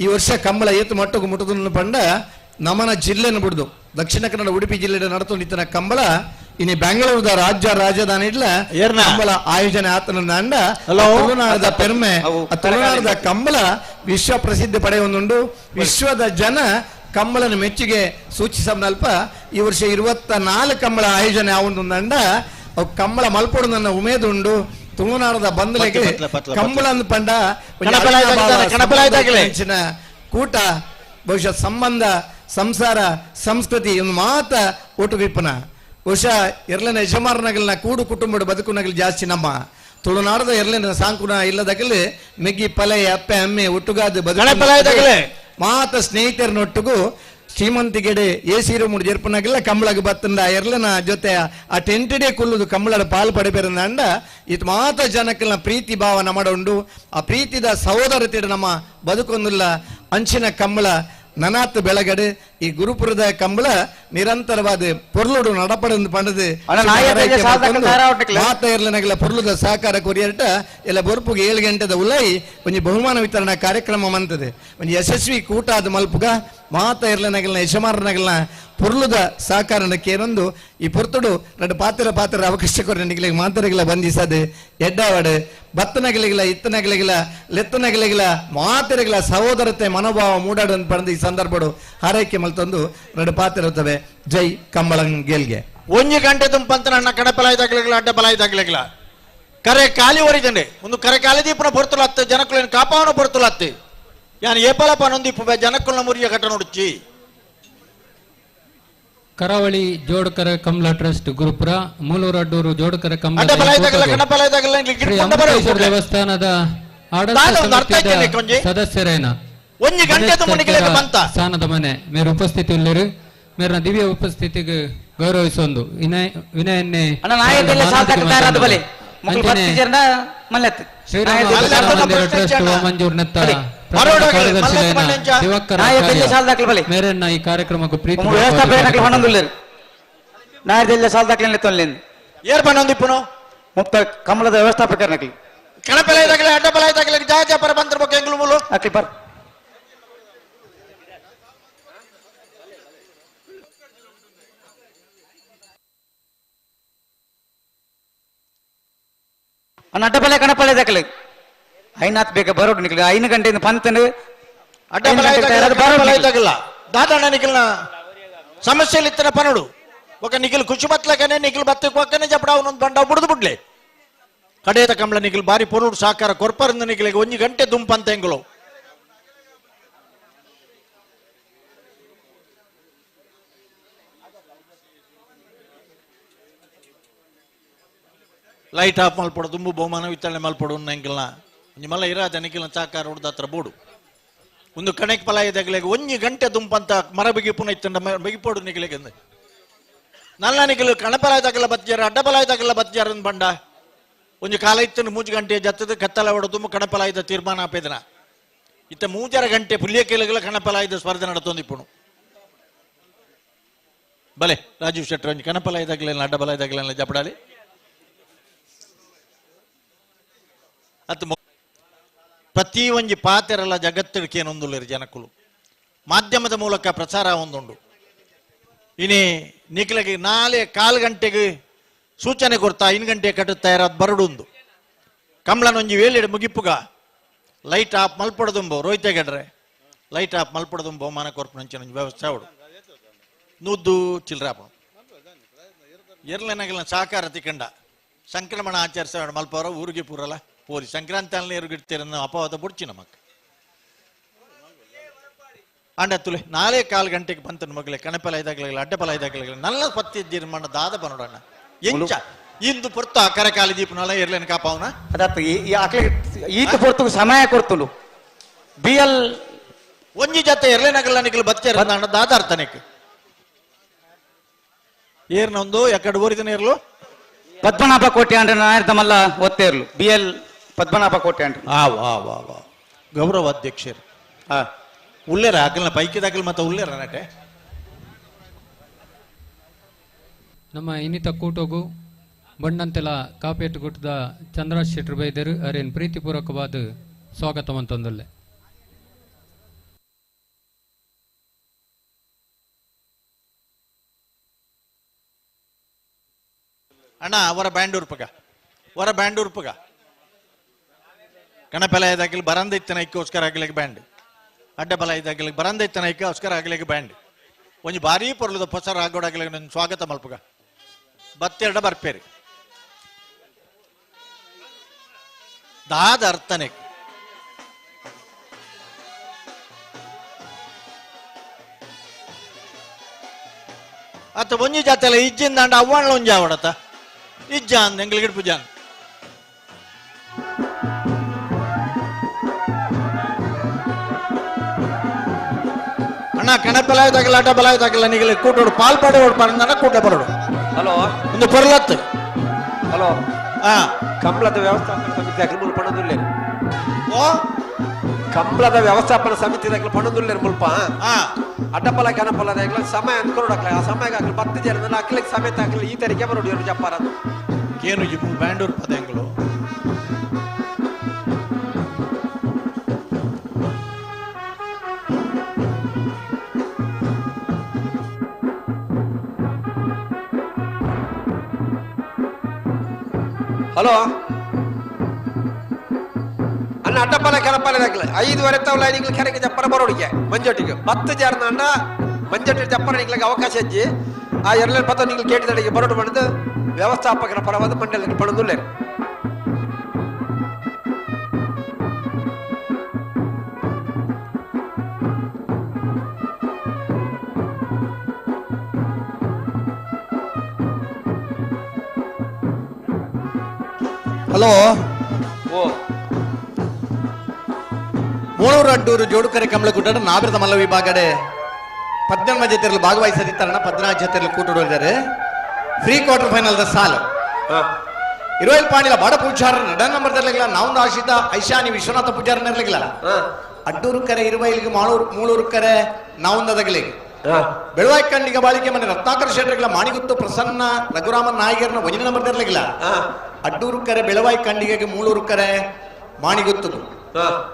ಈ ವರ್ಷ ಕಂಬಳ ಏತು ಮಟ್ಟకు ಮುಟ್ಟುದನ್ನು ಪಂಡ ನಮನ ಜಿಲ್ಲೆನ ಬಿಡುದು ದಕ್ಷಿಣ ಕನ್ನಡ ಉಡುಪಿ ಜಿಲ್ಲೆ ನಡತೊಂಡಿತ್ತನ ಕಂಬಳ ಇನಿ ಬೆಂಗಳೂರದ ರಾಜ್ಯ ರಾಜಧಾನಿ ಇಡ್ಲ ಕಂಬಳ ಆಯೋಜನೆ ಆತನ ಅಂಡ ತುಳುನಾಡದ ಪೆರ್ಮೆ ತುಳುನಾಡದ ಕಂಬಳ ವಿಶ್ವ ಪ್ರಸಿದ್ಧಿ ಪಡೆಯೊಂದುಂಡು. ವಿಶ್ವದ ಜನ ಕಂಬಳನ ಮೆಚ್ಚುಗೆ ಸೂಚಿಸಲ್ಪ ಈ ವರ್ಷ 24 ಕಂಬಳ ಆಯೋಜನೆ ಆವೊಂದುಂಡ ಅವು ಕಂಬಳ ಮಲ್ಪೊಡು ನನ್ನ ಉಮೇದುಂಡು. ತುಳುನಾಡದ ಬಂದಲೆಗೆ ಕಂಬಳ ಪಂಡ ಕೂಟ ಬಹುಶಃ ಸಂಬಂಧ ಸಂಸಾರ ಸಂಸ್ಕೃತಿ ಒಂದು ಮಾತ ಒಟ್ಟುಗಿಪ್ಪನ ಬಹುಶಃ ಎರ್ಲನ ಯಜಮಾನಗಲ್ನ ಕೂಡು ಕುಟುಂಬದ ಬದುಕುನಗಲು ಜಾಸ್ತಿ ನಮ್ಮ ತುಳುನಾಡದ ಎರ್ಲನ ಸಾಂಕುನ ಇಲ್ಲದಗಲು ಮೆಗ್ಗಿ ಪಲೆ ಅಪ್ಪೆ ಅಮ್ಮೆ ಒಟ್ಟುಗಾದ ಬದುಕು ಮಾತ ಸ್ನೇಹಿತರನೊಟ್ಟಿಗೂ ಶ್ರೀಮಂತಿಗೆಡೆ ಎ ಸೀರೆ ಮೂಡು ಜರ್ಪನಾಗಲ್ಲ ಕಂಬಳಗ್ ಬತ್ತಂದ ಎರ್ಲನ ಜೊತೆ ಆ ಟೆಂಟಡೆ ಕುಲ್ಲುದು ಕಂಬಳದ ಪಾಲ್ ಪಡೆಪೆರಂದ ಇತ್ ಮಾತ ಜನಕ್ಕಲ್ನ ಪ್ರೀತಿ ಭಾವ ನಮಡ ಉಂಡು. ಆ ಪ್ರೀತಿದ ಸಹೋದರತೆ ನಮ್ಮ ಬದುಕೊಂದುಲ್ಲ. ಅಂಚಿನ ಕಂಬಳ ನನಾತ್ ಬೆಳಗಡೆ ಈ ಗುರುಪುರದ ಕಂಬಳ ನಿರಂತರವಾದ ಪೊರ್ಲುಡು ನಡಪಡಂದು ಪಂಡದು ಮಾತ ಎರ್ಲನಗಲ ಪೊರ್ಲುದ ಸಹಕಾರ ಕೊರಿಯರ್ಟ ಎಲ್ಲ ಬೊರ್ಪುಗೆ 7 ಗಂಟೆದ ಉಲೈ ಒಂಜಿ ಬಹುಮಾನ ವಿತರಣಾ ಕಾರ್ಯಕ್ರಮ ಮಂತದೆ. ಒಂಜಿ ಯಶಸ್ವಿ ಕೂಟ ಅದು ಮಲ್ಪುಗ ಮಾತ ಎರ್ಲನಗಲ್ನ ಯಜಮಾನನಗಲ್ನ ಪೊರ್ಲುದ ಸಹಕಾರನ ಕೇರೊಂದು ಈ ಪೊರ್ತುಡು రెండు ಪಾತ್ರ ಪಾತ್ರ ಅವಕಾಶ ಕೊರ ನಿಗಲಿಗೆ ಮಾತರಿಗಿಲ್ಲ ಬಂಧಿಸದೆ ಎಡ್ಡಾವಡೆ ಬತ್ತನಗಲಿಗಿಲ್ಲ ಇತ್ತನಗಲಿಗಿಲ್ಲ ಲೆತ್ತನಗಲಿಗಿಲ್ಲ ಮಾತರಿಗಿಲ್ಲ ಸಹೋದರತೆ ಮನೋಭಾವ ಮೂಡಾಡನ್ನು ಪಡೆದು ಈ ಸಂದರ್ಭಡು ಹಾರೈಕೆ ಮಲ್ತೊಂದು ಎರಡು ಪಾತ್ರ ಇರ್ತವೆ. ಜೈ ಕಂಬಳಂ ಗೆಲ್ಗೆ. 1 ಗಂಟೆ ತುಂಬಂತ ನನ್ನ ಕಡಪಲಾಯ್ದಾಗ್ಲಿಲ್ಲ ಅಡ್ಡಪಲಾಯ್ದಾಗ್ಲಿಲ್ಲ ಕರೆ ಖಾಲಿ ಒರಿದಂಡೆ ಒಂದು ಕರೆ ಖಾಲಿ ದೀಪನ ಪೊರ್ತುಲತ್ತೆ ಜನಕುಲೇನು ಕಾಪಾವನ ಪೊರ್ತುಲತ್ತೆ ಯಾನು ಏಪಲಪ ನೊಂದಿಪ್ಪು ಜನಕುಲ್ನ ಮುರಿಯ ಕಟ್ಟ ನೋಡುಚ್ಚಿ. ಕರಾವಳಿ ಜೋಡಕರ ಕಮಲ ಟ್ರಸ್ಟ್ ಗುರುಪುರ ಮೂಲೂರಡ್ಡೂರು ಜೋಡಕರ ಕಮಲ ದೇವಸ್ಥಾನದ ಆಡಳಿತ ಸದಸ್ಯರೇನ ಸ್ಥಾನದ ಮನೆ ಮೇರೆ ಉಪಸ್ಥಿತಿ ಉಳ್ಳರು ಮೇರಿನ ದಿವ್ಯ ಉಪಸ್ಥಿತಿಗೆ ಗೌರವಿಸೊಂದು ವಿನಯನ್ನೇ ಶ್ರೀರಾಮ ಮಂಜೂರ್ ನೆತ್ತ ದಿವಾಕರ ಮೇರನ್ನ ಈ ಕಾರ್ಯಕ್ರಮಕ್ಕೆ ಪ್ರೀತಿ ಕಮಲದ ವ್ಯವಸ್ಥಾಪಕರ ಅಡ್ಡಪಲೆ ಕಣಪಲೆ ದಾಖಲೆ ಐನಾತ್ ಬೇಕ ಬರೋಡು ನಿಖಿಲ್ 5 ಗಂಟೆಯಿಂದ ಪಂತನು ಅಡ್ಡಪಲೆ ದಾದಣ್ಣ ನಿಖಿಲ್ನ ಸಮಸ್ಯೆ ಇತ್ತನ ಪನಡು ఒక ನಿಖಿಲ್ ಖುಷಿ ಬತ್ಲಕನೆ ನಿಖಿಲ್ ಬತ್ತಕ್ಕೆ ಜಪಡ ಅವನೊಂದು ಬಂಡ ಬುಡ್ದು ಬಿಡ್ಲೆ ಕಡೆಯದ ಕಮಲ ನಿಖಿಲ್ ಬಾರಿ ಪೊರುಡು ಸಾಕಾರ ಕೊರ್ಪರಿಂದ ನಿಖಿಲಿಗೆ 1 ಗಂಟೆ ದುಂಪಂತ ಎಂಗುಲು ಲೈಟ್ ಆಫ್ ಮಲ್ಪಡು ದುಂಬು ಬಹುಮಾನ ವಿತರಣೆ ಮಲ್ಪಡು ಎಂಕಲ್ನ ನಿಮ್ಮಲ್ಲ ಇರಾದ ನಿಖಿಲ್ನ ಸಾಕಾರ ಹೊಡ್ದ ಹತ್ರ ಬೋಡು ಒಂದು ಕಣಕ್ ಪಲಾಯದಾಗಲಿಗೆ 1 ಗಂಟೆ ದುಂಪಂತ ಮರ ಬಿಗಿಪುನ ಇತ್ತಂಡ ಬಿಗಿಪೋಡು ನಿಖಿಲಿಗೆ ನಲ್ಲ ನಿಖಿಲ್ ಕಣಪಲಾಯ್ದಾಗಲ್ಲ ಬತ್ತಿಯಾರ ಅಡ್ಡಪಲಾಯ್ದಾಗಲ್ಲ ಬತ್ತಿಯಾರ ಬಂಡ ಒಂದು ಕಾಲ ಇತ್ತು 3 ಗಂಟೆ ಜತ್ತದ ಕತ್ತಲ ಹೊಡೆದು ಕಣಪಲಾಯ್ದ ತೀರ್ಮಾನ ಆಪೇದನ ಇತ್ತ 3.5 ಗಂಟೆ ಪುಲ್ಲಿಯ ಕೇಳಿಗಳ ಕಣಪಲಾಯ್ದ ಸ್ಪರ್ಧೆ ನಡತೊಂದಿಪ್ಪುನು ಬಲೆ ರಾಜೀವ್ ಶೆಟ್ಟರ್ ಒಂಜಿ ಕಣಪಲಾಯ್ದಾಗಲಿಲ್ಲ ಅಡ್ಡಬಲಾಯ್ದಾಗಲಿಲ್ಲ ಜಪಡಾಲಿ ಅತ್ ಪ್ರತಿ ಒಂಜಿ ಪಾತೆರಲ್ಲ ಜಗತ್ತಿಗೆ ಜನಕ್ಕುಲು ಮಾಧ್ಯಮದ ಮೂಲಕ ಪ್ರಚಾರ ಒಂದುಂಡು. ಇನಿ ನಿಖಿಲಗೆ 4.25 ಗಂಟೆಗೆ ಸೂಚನೆ ಕೊಡ್ತಾ 5 ಗಂಟೆ ಕಟ್ಟುತ್ತಾ ಇರೋದು ಬರಡುಂದು ಕಮಲನೊಂಜಿ ವೇಳೆಡು ಮುಗಿಪುಗ ಲೈಟ್ ಆಫ್ ಮಲ್ಪಡದುಂಬೋ ರೋಹಿತ ಗಡ್ರೆ ಲೈಟ್ ಆಫ್ ಮಲ್ಪಡದುಂಬೋ ಬಹುಮಾನ ಕೊರ್ಪುನಂಚಿನ ವ್ಯವಸ್ಥೆ ಅವಡು ನೂದ್ದು ಚಿಲ್ರಾಪ ಎರ್ಲೆನಗಲ ಸಹಕಾರ ತಿಕ್ಕಂಡ ಸಂಕ್ರಮಣ ಆಚರಿಸ ಮಲ್ಪವರ ಊರಿಗೆ ಪೂರಲ್ಲ ಪೋರಿ ಸಂಕ್ರಾಂತಿ ಅಲ್ಲಿ ಎರುಗಿಡ್ತೀರ ಅಪವಾದ ಬುಡ್ಚಿ ನಮಕ್ ಅಂಡ ತುಲೆ 4.25 ಗಂಟೆಗೆ ಬಂತ ಮಗಲೆ ಕಣಪಲ ಇದಾಗಲಿಲ್ಲ ಅಡ್ಡಪಲ ಇದಾಗಲಿಲ್ಲ ನಲ್ಲ ಪತ್ತಿ ತೀರ್ಮಾನ ದಾದ ಬನೋಡಣ್ಣ ಎಂಚ ಇಂದು ಪೊರ್ತು ಆ ಕರಕಾಲಿ ದೀಪನಲ್ಲ ಎರ್ಲೇನು ಕಾಪಾವನ ಅದತ್ತು ಈತ ಪೊರ್ತು ಸಮಯ ಕೊಡ್ತುಲು ಬಿ ಎಲ್ ಒಂಜಿ ಜೊತೆ ಎರ್ಲೇನಗಲ್ಲ ನಿಖಿಲ್ ಬಚ್ಚ ದಾದ ಅರ್ಥನಕ್ಕೆ ಏರ್ನೊಂದು ಎಕ್ಕಡೆ ಊರಿದನ ಇರ್ಲು ಪದ್ಮನಾಭ ಕೋಟೆ ಅಂದ್ರೆ ನಾಯರ್ದಮಲ್ಲ ಒತ್ತೇರ್ಲು ಬಿ ಎಲ್ ಪದ್ಮನಾಭ ಕೋಟೆ ಅಂದ್ರೆ ಆ ವಾ ವಾ ವಾ ಗೌರವ ಅಧ್ಯಕ್ಷರು ಉಲ್ಲೇರ ಹಾಕಲ್ನ ಪೈಕಿ ದಾಖಲು ಮತ್ತೆ ಉಲ್ಲೇರ ನಟೆ. ನಮ್ಮ ಇನ್ನಿತ ಕೂಟೋಗು ಬಣ್ಣಂತೆಲ ಕಾಪೇಟುಗುಟ್ಟದ ಚಂದ್ರರಾಜ್ ಶೆಟ್ಟರ್ ಬೈದರು ಅರೇನ್ ಪ್ರೀತಿಪೂರ್ವಕವಾದ ಸ್ವಾಗತ ಅಂತಂದಲ್ಲೇ. ಅಣ್ಣ ಅವರ ಬ್ಯಾಂಡೂರ್ಪಗ ವರ ಬ್ಯಾಂಡೂರ್ಪಗ ಕಣಪೆಲ ಇದಾಗಲಿ ಬರಂದ ಇತ್ತನ ಇಕ್ಕೋಸ್ಕರ ಆಗಲಿಕ್ಕೆ ಬ್ಯಾಂಡ್ ಅಡ್ಡಬಲ ಇದಾಗಲಿ ಬರಂದ ಇತ್ತನ ಇಕ್ಕೋಸ್ಕರ ಆಗಲಿಕ್ಕೆ ಬ್ಯಾಂಡ್ ಒಂಜಿ ಭಾರೀ ಪೊರ್ಲದ ಪೊಸರ ಆಗೋಡಾಗಲಿ ನನ್ನ ಸ್ವಾಗತ ಮಲ್ಪಗ ಬತ್ತೆರಡ ಬರ್ಪೇರಿ ದಾದ ಅರ್ಥನೆ ಅತ್ತ ಒಂಜಿ ಜಾತೆಲ್ಲ ಇಜ್ಜಿಂದ ಅಂಡ ಅವ್ವಾಣ್ಲ ಒಂಜಿ ಆವಡತ ಇಜ್ಜ ಅಂದ ಎಂಗ್ಲಿಗಿಡ್ ಪೂಜಾನ್ ಅಣ್ಣ ಅಣ್ಣ ಕಣಪಲಾಯ ತಾಕಲ್ಲ ಅಡ್ಡ ಬಲಾಯ ತಾಕಲ್ಲ ನಿಗಲ ಕೂಟೋಡು ಪಾಲ್ಪಾಡೆ ಓಡ್ ಪರಂದನ ಕೂಟ ಬರೋಡು. ಹಲೋ ಒಂದು ಪೊರ್ಲತ್ತು. ಹಲೋ ಕಂಬಳದ ವ್ಯವಸ್ಥಾಪನಾ ಸಮಿತಿ ಅಖಿಲ ಮುಲ್ಪ ಪಣದುಲ್ಲೆ. ಓ ಕಂಬಳದ ವ್ಯವಸ್ಥಾಪನಾ ಸಮಿತಿ ಅಖಿಲ ಪಣದುಲ್ಲೆ ಮುಲ್ಪ ಅಡ್ಡಪಲ ಕಣಪಲ ಸಮಯ ಅಂದ್ಕೊಡಕ್ಲ ಆ ಸಮಯ ಅಖಿಲ 10 ಜನ ಅಖಿಲಕ್ಕೆ ಸಮೇತ ಅಖಿಲ ಈ ತರೀಕೆ ಬರೋಡು ಇವರು ಜಪ್ಪಾರದು. ಕೇನು ಜಿಮ್ಮು ಬ್ಯಾಂಡೂರ್ ಪದೆಂಗಳು ಹಲೋ ಅಣ್ಣ ಅಡ್ಡಪಲ ಕಣಪಲ 5:30 ತವಲ ನಿಂಗೆ ಕರೆಗೆ ಜಪ್ಪರ ಬರೋಡಿಗೆ ಮಂಜೊಟ್ಟಿಗೆ 10 ಜನ ಅಣ್ಣ ಮಂಜೊಟ್ಟಿ ಜಪ್ಪರ ನಿಂಗೆ ಅವಕಾಶ ಅಜ್ಜಿ ಆ ಎರಡನೇ ಪತ್ತ ನಿಂಗೆ ಕೇಳಿದಡಿಗೆ ಬರೋಡು ಬಂದು ವ್ಯವಸ್ಥಾಪಕರ ಪರವಾದ ಮಂಡಲಕ್ಕೆ ಪಣದುಲ್ಲೆ. ಹಲೋ ಓ ಮೂಳೂರು ಅಡ್ಡೂರು ಜೋಡುಕರೆ ಕಮಲಕೂಟ ನಾಬಿರದ ಮಲ್ಲ ವಿಭಾಗಡೆ 18 ಜೊತೆಯಲ್ಲಿ ಭಾಗವಹಿಸದಿತ್ತಾರಣ 14 ಜೊತೆಯಲ್ಲಿ ಕೂಟುಡಿದ್ದಾರೆ. ಫ್ರೀ ಕ್ವಾರ್ಟರ್ ಫೈನಲ್ the ಸಾಲು ಇರುವೈಲ್ ಪಾಂಡಿಲ ಬಾಡ ಪೂಜಾರ ನಡ ನಂಬರ್ ತರಲಿಲ್ಲ ನಾವು ಆಶಿತ ಐಶಾನಿ ವಿಶ್ವನಾಥ ಪೂಜಾರ ಇರಲಿಲ್ಲ. ಅಡ್ಡೂರು ಕರೆ ಇರುವೈಲಿಗೆ ಮಾಳೂರು ಮೂಳೂರು ಕರೆ ನಾವುಂದದಗಲಿಗೆ ಬೆಳವಾಯಿ ಕಣ್ಣಿಗೆ ಬಾಳಿಕೆ ಮನೆ ರತ್ನಾಕರ ಶೆಟ್ಟರ್ಗಳ ಮಾಣಿಗುತ್ತು ಪ್ರಸನ್ನ ರಘುರಾಮನ್ ನಾಯಕರನ್ನ ಒಂದಿನ ನಂಬರ್ ತರಲಿಲ್ಲ. ಅಡ್ಡೂರು ಕರೆ ಬೆಳವಾಯಿ ಕಂಡಿಗೆಗೆ ಮೂಳೂರು ಕರೆ ಮಾಣಿಗುತ್ತು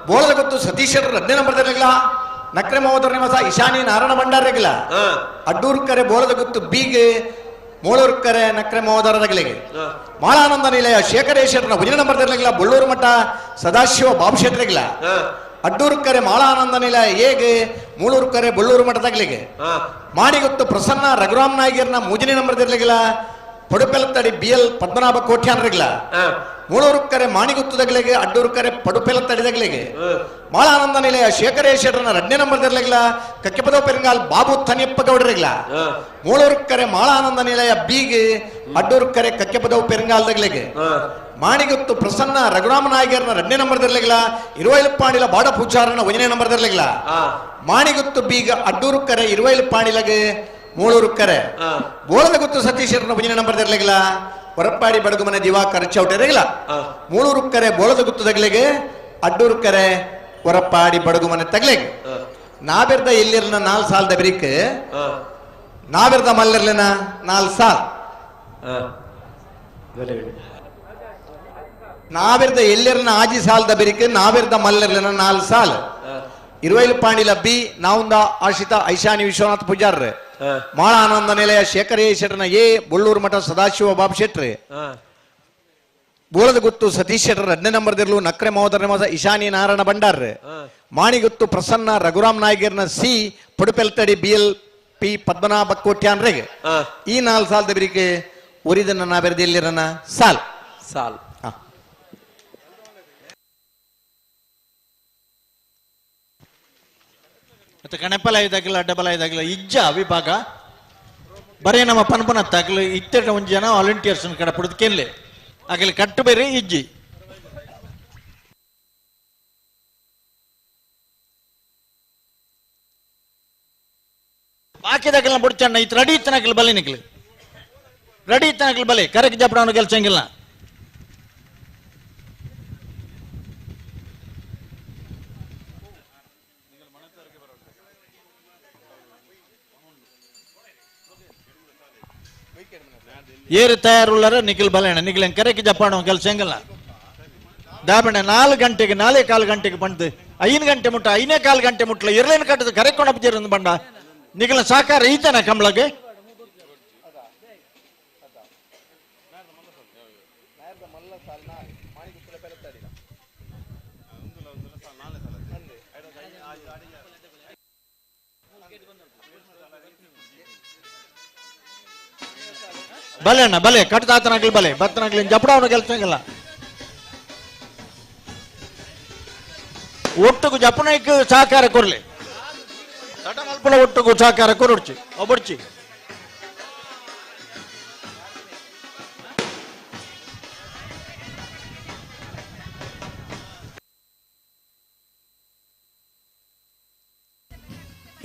ಬೋಳದ ಗೊತ್ತು ಸತೀಶ್ ಶೆಟ್ಟರ್ 15 ನಂಬರ್ ತರಲಿಲ್ಲ. ನಕ್ರೆ ಮಹೋದರ ನಿವಾಸ ಇಶಾನಿ ನಾರಾಯಣ ಭಂಡಾರಗಿಲ್ಲ. ಅಡ್ಡೂರು ಕರೆ ಬೋಳದ ಗುತ್ತು ಬೀಗೆ ಮೂಳೂರು ಕರೆ ನಕ್ರೆ ಮಹೋದರದಗಲಿಗೆ ಮಾಳಾನಂದ ನಿಲಯ ಶೇಖರೇಶ್ವರನ ಒಂದಿನ ನಂಬರ್ ತರಲಿಲ್ಲ. ಬೊಳ್ಳೂರು ಮಠ ಸದಾಶಿವ ಬಾಬು ಶೆಟ್ಟರಿಗಿಲ್ಲ. ಅಡ್ಡೂರು ಕರೆ ಮಾಳಾನಂದ ನಿಲಯ ಹೇಗೆ ಮೂಳೂರು ಕರೆ ಬೊಳ್ಳೂರು ಮಠದಾಗಲಿಗೆ ಮಾಣಿಗುತ್ತು ಪ್ರಸನ್ನ ರಘುರಾಮ್ ನಾಯಕರ್ನ ಮೂಜನೇ ನಂಬರ್ ತರಲಿಲ್ಲ. ಪಡುಪೆಲತ್ತಡಿ ಬಿ ಎಲ್ ಪದ್ಮನಾಭ ಕೋಟ್ಯಾನ್ರಿಗಿಲ್ಲ. ಮೂಳೂರು ಕರೆ ಮಾಣಿಗುತ್ತದಗಲಿಗೆ ಅಡ್ಡೂರು ಕರೆ ಪಡುಪೆಲತ್ತಡಿದಗಲಿಗೆ ಮಾಳಾನಂದ ನಿಲಯ ಶೇಖರೇಶ್ವರನ 2ನೇ ನಂಬರ್ ತರಲಿಲ್ಲ. ಕಕ್ಕೆಪದ ಪೆರಂಗಾಲ್ ಬಾಬು ತನಿಯಪ್ಪ ಗೌಡರಿಗಿಲ್ಲ. ಮೂಳೂರು ಕರೆ ಮಾಳಾನಂದ ನಿಲಯ ಬೀಗೆ ಅಡ್ಡೂರು ಕರೆ ಕಕ್ಕೆಪದವು ಪೆರಂಗಾಲ್ದಗಲಿಗೆ ಮಾಣಿಗುತ್ತು ಪ್ರಸನ್ನ ರಘುರಾಮ ನಾಯಕರ್ನ 2ನೇ ನಂಬರ್ ತರಲಿಲ್ಲ. ಇರುವೈಲು ಪಾಂಡಿಲ ಬಾಡ ಪೂಜಾರನ 1ನೇ ನಂಬರ್ ತರಲಿಲ್ಲ. ಮಾಣಿಗುತ್ತು ಬೀಗ ಅಡ್ಡೂರು ಕರೆ ಇರುವೈಲು ಪಾಂಡಿಲಗೆ ಮೂಳೂರು ಕರೆ ಬೋಳದ ಗುತ್ತು ಸತೀಶರನ 1ನೇ ನಂಬರ್ ತರಲಿಲ್ಲ. ಹೊರಪಾಡಿ ಬಡಗುಮನೆ ದಿವಾಕರ್ ಚೌಟರಿಗಿಲ್ಲ. ಮೂಳೂರು ಕರೆ ಬೋಳದ ಗುತ್ತದಗಲಿಗೆ ಅಡ್ಡೂರು ಕರೆ ಹೊರಪಾಡಿ ಬಡಗುಮನೆ ತಗಲಿಗೆ ನಾಬೆರ್ದ ಎಲ್ಲಿರ್ನ 4 ಸಾಲದ ಬಿರಿಕ್ ನಾಬೆರ್ದ ಮಲ್ಲಿರ್ಲಿನ 4 ಸಾಲ್ ನಾವೆರ್ದ ಎಲ್ಲಿರ್ನ ಆಜಿ ಸಾಲದ ಬಿರಿಕ್ ನಾವೆರ್ದ ಮಲ್ಲಿರ್ಲಿನ 4 ಸಾಲ್ ಇರುವೈಲು ಪಾಂಡಿಲ ಬಿ ನಾವುಂದ ಆಶಿತ ಐಶಾನಿ ವಿಶ್ವನಾಥ್ ಪೂಜಾರ್ರೆ ಮಾಳಾನಂದ ನಿಲಯ ಶೇಖರೇಶ್ವರನ ಎ ಬೊಳ್ಳೂರು ಮಠ ಸದಾಶಿವ ಬಾಬು ಶೆಟ್ರಿ ಬೋಳದ ಗುತ್ತು ಸತೀಶ್ ಶೆಟ್ಟರ್ 2ನೇ ನಂಬರ್ ದಿರ್ಲು ನಕ್ರೆ ಮಹೋದರ ನಿವಾಸ ಇಶಾನಿ ನಾರಾಯಣ ಭಂಡಾರ್ರೆ ಮಾಣಿಗುತ್ತು ಪ್ರಸನ್ನ Raghuram ನಾಯಕರ್ನ C Padupelthadi B L P Padmanabha ಕೋಟ್ಯಾನ್ರೆಗೆ ಈ 4 ಸಾಲದ ಬಿರಿಕೆ ಒರಿದನ್ನ ನಾವೆರ್ದ ಎಲ್ಲಿರನ ಸಾಲ್ ಸಾಲ್. ಮತ್ತೆ ಕಣಪಲ ಇದಾಗಲ್ಲ ಅಡ್ಡಬಲ ಇದಾಗಲ್ಲ ಇಜ್ಜ ವಿಭಾಗ ಬರೀ ನಮ್ಮ ಪನ್ಪನ ತಾಕಲು ಇತ್ತೆಟ ಒಂದು ಜನ ವಾಲಂಟಿಯರ್ಸ್ ಕಡೆ ಪಡೆದು ಕೆಲ್ಲೆ ಆಗಲಿ ಕಟ್ಟು ಬೇರೆ ಇಜ್ಜಿ. ಬಾಕಿದಾಗಲ್ಲ ಬುಡ್ಚಣ್ಣ ಇತ್ತು ರೆಡಿ ಇತ್ತನಾಗಲಿ ಬಲೆ ನಿಕ್ಲಿ ರೆಡಿ ಇತ್ತನಾಗಲಿ ಬಲೆ ಕರೆಕ್ಟ್ ಜಪ್ಪಡವನು ಕೆಲಸ ಹಂಗಿಲ್ಲ. ಏರು ತಯಾರುಳ್ಳಾರ ನಿಖಿಲ್ ಬಲೇಣ ನಿಖಿಲ್ ಕರೆಕ್ ಜಪ್ಪಾಣ ಕೆಲಸ ಹೆಂಗಲ್ಲ ದಾಬಣ್ಣ 4 ಗಂಟೆಗೆ 4.25 ಗಂಟೆಗೆ ಬಂದು 5 ಗಂಟೆ ಮುಟ್ಟ 5.25 ಗಂಟೆ ಮುಟ್ಲ ಇರ್ಲೇನು ಕಟ್ಟದ ಕರೆಕೊಂಡು ಹಬ್ಬ ಬಂಡ ನಿಖಿಲ ಸಾಕಾರ ಈತನ ಕಂಬಳಗೆ ಬಲೆ ಅಣ್ಣ ಬಲೆ ಕಟ್ಟದಾತನಾಗ್ಲಿ ಬಲೆ ಭತ್ತನಾಗ್ಲಿ ಜಪಡವನ ಕೆಲಸ ಹಂಗಲ್ಲ ಒಟ್ಟುಗು ಜಪನಕ್ಕೆ ಸಹಕಾರ ಕೊರ್ಲಿ ತಟ ಒಟ್ಟುಗು ಸಹಕಾರ ಕೊರೊಡ್ಚಿ ಒಬ್ಬಡ್ಚಿ.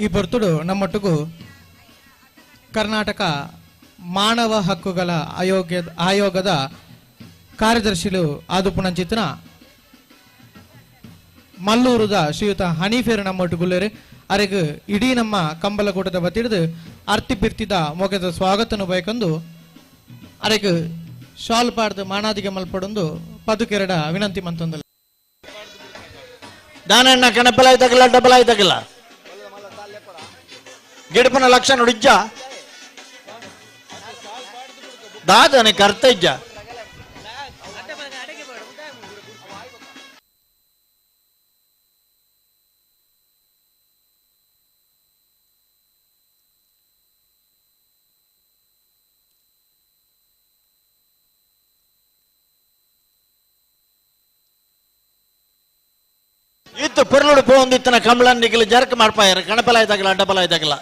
ಈ ಪೊರ್ತುಡು ನಮ್ಮೊಟ್ಟುಗು ಕರ್ನಾಟಕ ಮಾನವ ಹಕ್ಕುಗಳ ಆಯೋಗದ ಕಾರ್ಯದರ್ಶಿಲು ಆದುಪುಣಂಚಿತನ ಮಲ್ಲೂರುದ ಶ್ರೀಯುತ ಹನೀಫೇರು ನಮ್ಮೊಟ್ಟುಗುಲ್ಲೇರು ಅರೆಗ್ ಇಡೀ ನಮ್ಮ ಕಂಬಲಕೂಟದ ಬತ್ತಿಡಿದು ಅರ್ತಿ ಪಿರ್ತಿದ ಮೊಗೆದ ಸ್ವಾಗತನು ಬಯಕಂದು ಅರೆಗ್ ಶಾಲ್ ಪಾಡ್ದು ಮಾನಾದಿಗೆ ಮಲ್ಪಡೊಂದು ಪದುಕೆರಡ ವಿನಂತಿ ಮಂತೊಂದಲ್ಲ. ದಾನಣ್ಣ ಕಣಪಲಾಯ್ತಾಗಲ್ಲ ಡಬಲಾಯ್ತಾಗಲ್ಲ ಗಿಡಪನ ಲಕ್ಷ ನೋಡಿಜ್ಜ ದಾದನೆ ಕರ್ತ ಇಜ್ಜ ಇತ್ತು ಪೊರ್ಲುಡು ಪೋಂದಿತ್ತನ ಕಮಲನ್ ನಿಗಲು ಜರ್ಕ್ ಮಾಡ್ಪಾಯರ ಕಣಪಲಾಯ್ತಾಗಲ್ಲ ಅಡ್ಡಪಲಾಯ್ತಾಗಲ್ಲ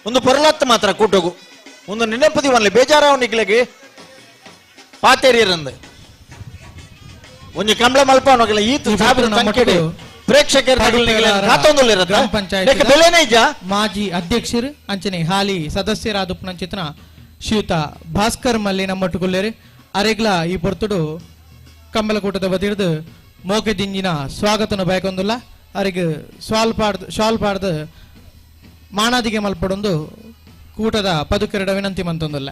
ಒಂದು ಪೊರ್ಲತ್ತು ಮಾತ್ರ ಕೂಟಗು ಒಂದು ನೆನಪದಿ ಒನ್ಲಿ ಬೇಜಾರಾವ್ ನಿಗ್ಲಿಗೆ ಪಾತೇರಿಯರಂದು ಒಂಜಿ ಕಮಲ ಮಲ್ಪವನಗಲ ಈತು ಸಾವಿರ ಸಂಖ್ಯೆಡು ಪ್ರೇಕ್ಷಕರ ಗ್ರಾಮ ಪಂಚಾಯತ್ ಮಾಜಿ ಅಧ್ಯಕ್ಷರು ಅಂಚನೆ ಹಾಲಿ ಸದಸ್ಯರಾದ ಪುನಂಚಿತನ ಶ್ರೀಯುತ ಭಾಸ್ಕರ್ ಮಲ್ಲಿ ನಮ್ಮೊಟ್ಟುಗುಲ್ಲೇರು ಅರೆಗ್ಲ ಈ ಪೊರ್ತುಡು ಕಂಬಲಕೂಟದ ಬದಿರ್ದು ಮೋಕೆ ದಿಂಜಿನ ಸ್ವಾಗತನ ಬಯಕೊಂದುಲ್ಲ ಅರೆಗ್ ಶಾಲ್ ಪಾಡ್ದು ಮಾನಾದಿಗೆ ಮಲ್ಪಡೊಂದು ಕೂಟದ ಪದುಕೆರಡ ವಿನಂತಿ ಮಂತೊಂದುಲ್ಲ.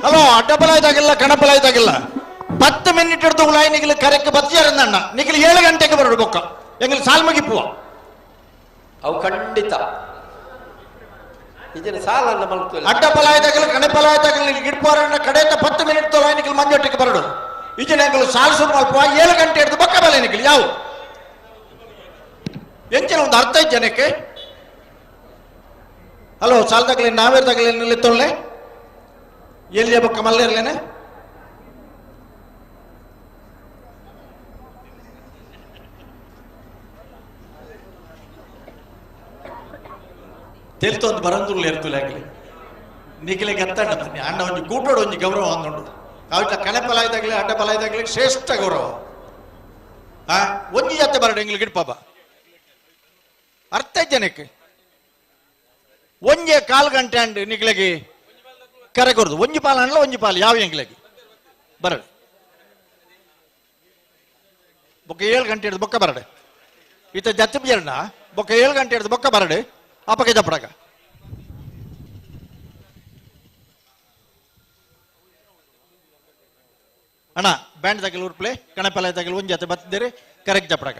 ಹಲೋ ಅಡ್ಡಬಲಾಯ್ದಾಗಿಲ್ಲ ಕಣಬಲಾಯ್ದಾಗಿಲ್ಲ 10 ಮಿನಿಟ್ ಹಿಡಿದು ಉಳಾಯಿ ನಿಗಲು ಕರೆಕ್ ಬತ್ತಿಯಾರನ್ನ ನಿಗಲು 7 ಗಂಟೆಗೆ ಬರೋಡು ಬೊಕ್ಕ ಎಂಗಲು ಸಾಲ್ ಮುಗಿಪುವ ಅವು ಖಂಡಿತ ಇದನ್ನ ಸಾಲ ಅಡ್ಡಬಲಾಯ್ದಾಗಲ್ಲ ಕಣಬಲಾಯ್ದಾಗಲ್ಲ ನಿಗಲು ಗಿಡ್ಪಾರನ್ನ ಕಡೆತ 10 ಮಿನಿಟ್ ತೊಲಾಯ್ ನಿಗಲು ಮಂಜೊಟ್ಟಿಗೆ ಬರೋಡು ಇದನ್ನ ಎಂಗಲು ಸಾಲ್ ಸುರು ಮಲ್ಪುವ 7 ಗಂಟೆ ಹಿಡಿದು ಬೊಕ್ಕ ಬಲೆ ನಿಗಲು ಯಾವ ಎಂಚಿನ ಒಂದು ಅರ್ಥ ಜನಕ್ಕೆ. ಹಲೋ ಸಾಲ್ದಾಗಲಿ ನಾವೇರ್ದಾಗಲಿ ನಿಲ್ಲಿತ್ತೊಳ್ಳೆ ಎಲ್ಲಿಯ ಬೊಕ್ಕ ಮಲ್ಲೇರ್ಲೇನೆ ತೆಲ್ತೊಂದು ಬರಂದುರ್ಲು ಇರ್ತುಲೆ ಆಗಲಿ ನಿಖಿಲೆ ಗತ್ತಣ್ಣ ಬನ್ನಿ ಅಣ್ಣ ಒಂಜಿ ಕೂಟೋಡು ಒಂಜಿ ಗೌರವ ಅಂದುಂಡು ಅವಿಟ ಕಣೆ ಪಲಾಯ್ದಾಗಲಿ ಅಡ್ಡ ಪಲಾಯ್ದಾಗಲಿ ಶ್ರೇಷ್ಠ ಗೌರವ. ಆ ಒಂಜಿ ಜಾತೆ ಬರಡು ಎಂಗ್ಲಿ ಗಿಡ್ಪಾಬ ಅರ್ಥ ಜನಕ್ಕೆ ಒಂಜೆ ಕಾಲು ಗಂಟೆ ಅಂಡ್ ನಿಖಿಲೆಗೆ ಕರೆ ಕೊರದು ಒಂಜಿ ಪಾಲ ಅಣ್ಣ ಒಂಜಿ ಪಾಲು ಯಾವ ಎಂಗ್ಲೆಗೆ ಬರಡು ಬೊಕ್ಕ 7 ಗಂಟೆ ಹಿಡಿದು ಬೊಕ್ಕ ಬರಡೆ ಈತ ಜತ್ತಿ ಬಿಜರಣ ಬೊಕ್ಕ 7 ಗಂಟೆ ಹಿಡಿದು ಬೊಕ್ಕ ಬರಡೆ ಅಪಕ್ಕೆ ಜಪಡಗ ಅಣ್ಣ ಬ್ಯಾಂಡ್ ತಗಲ್ ಉರ್ಪ್ಲೆ ಕಣಪಲ ತಗಲ್ ಒಂಜಿ ಜೊತೆ ಬತ್ತಿದ್ದೀರಿ ಕರೆಕ್ಟ್ ಜಪಡಗ.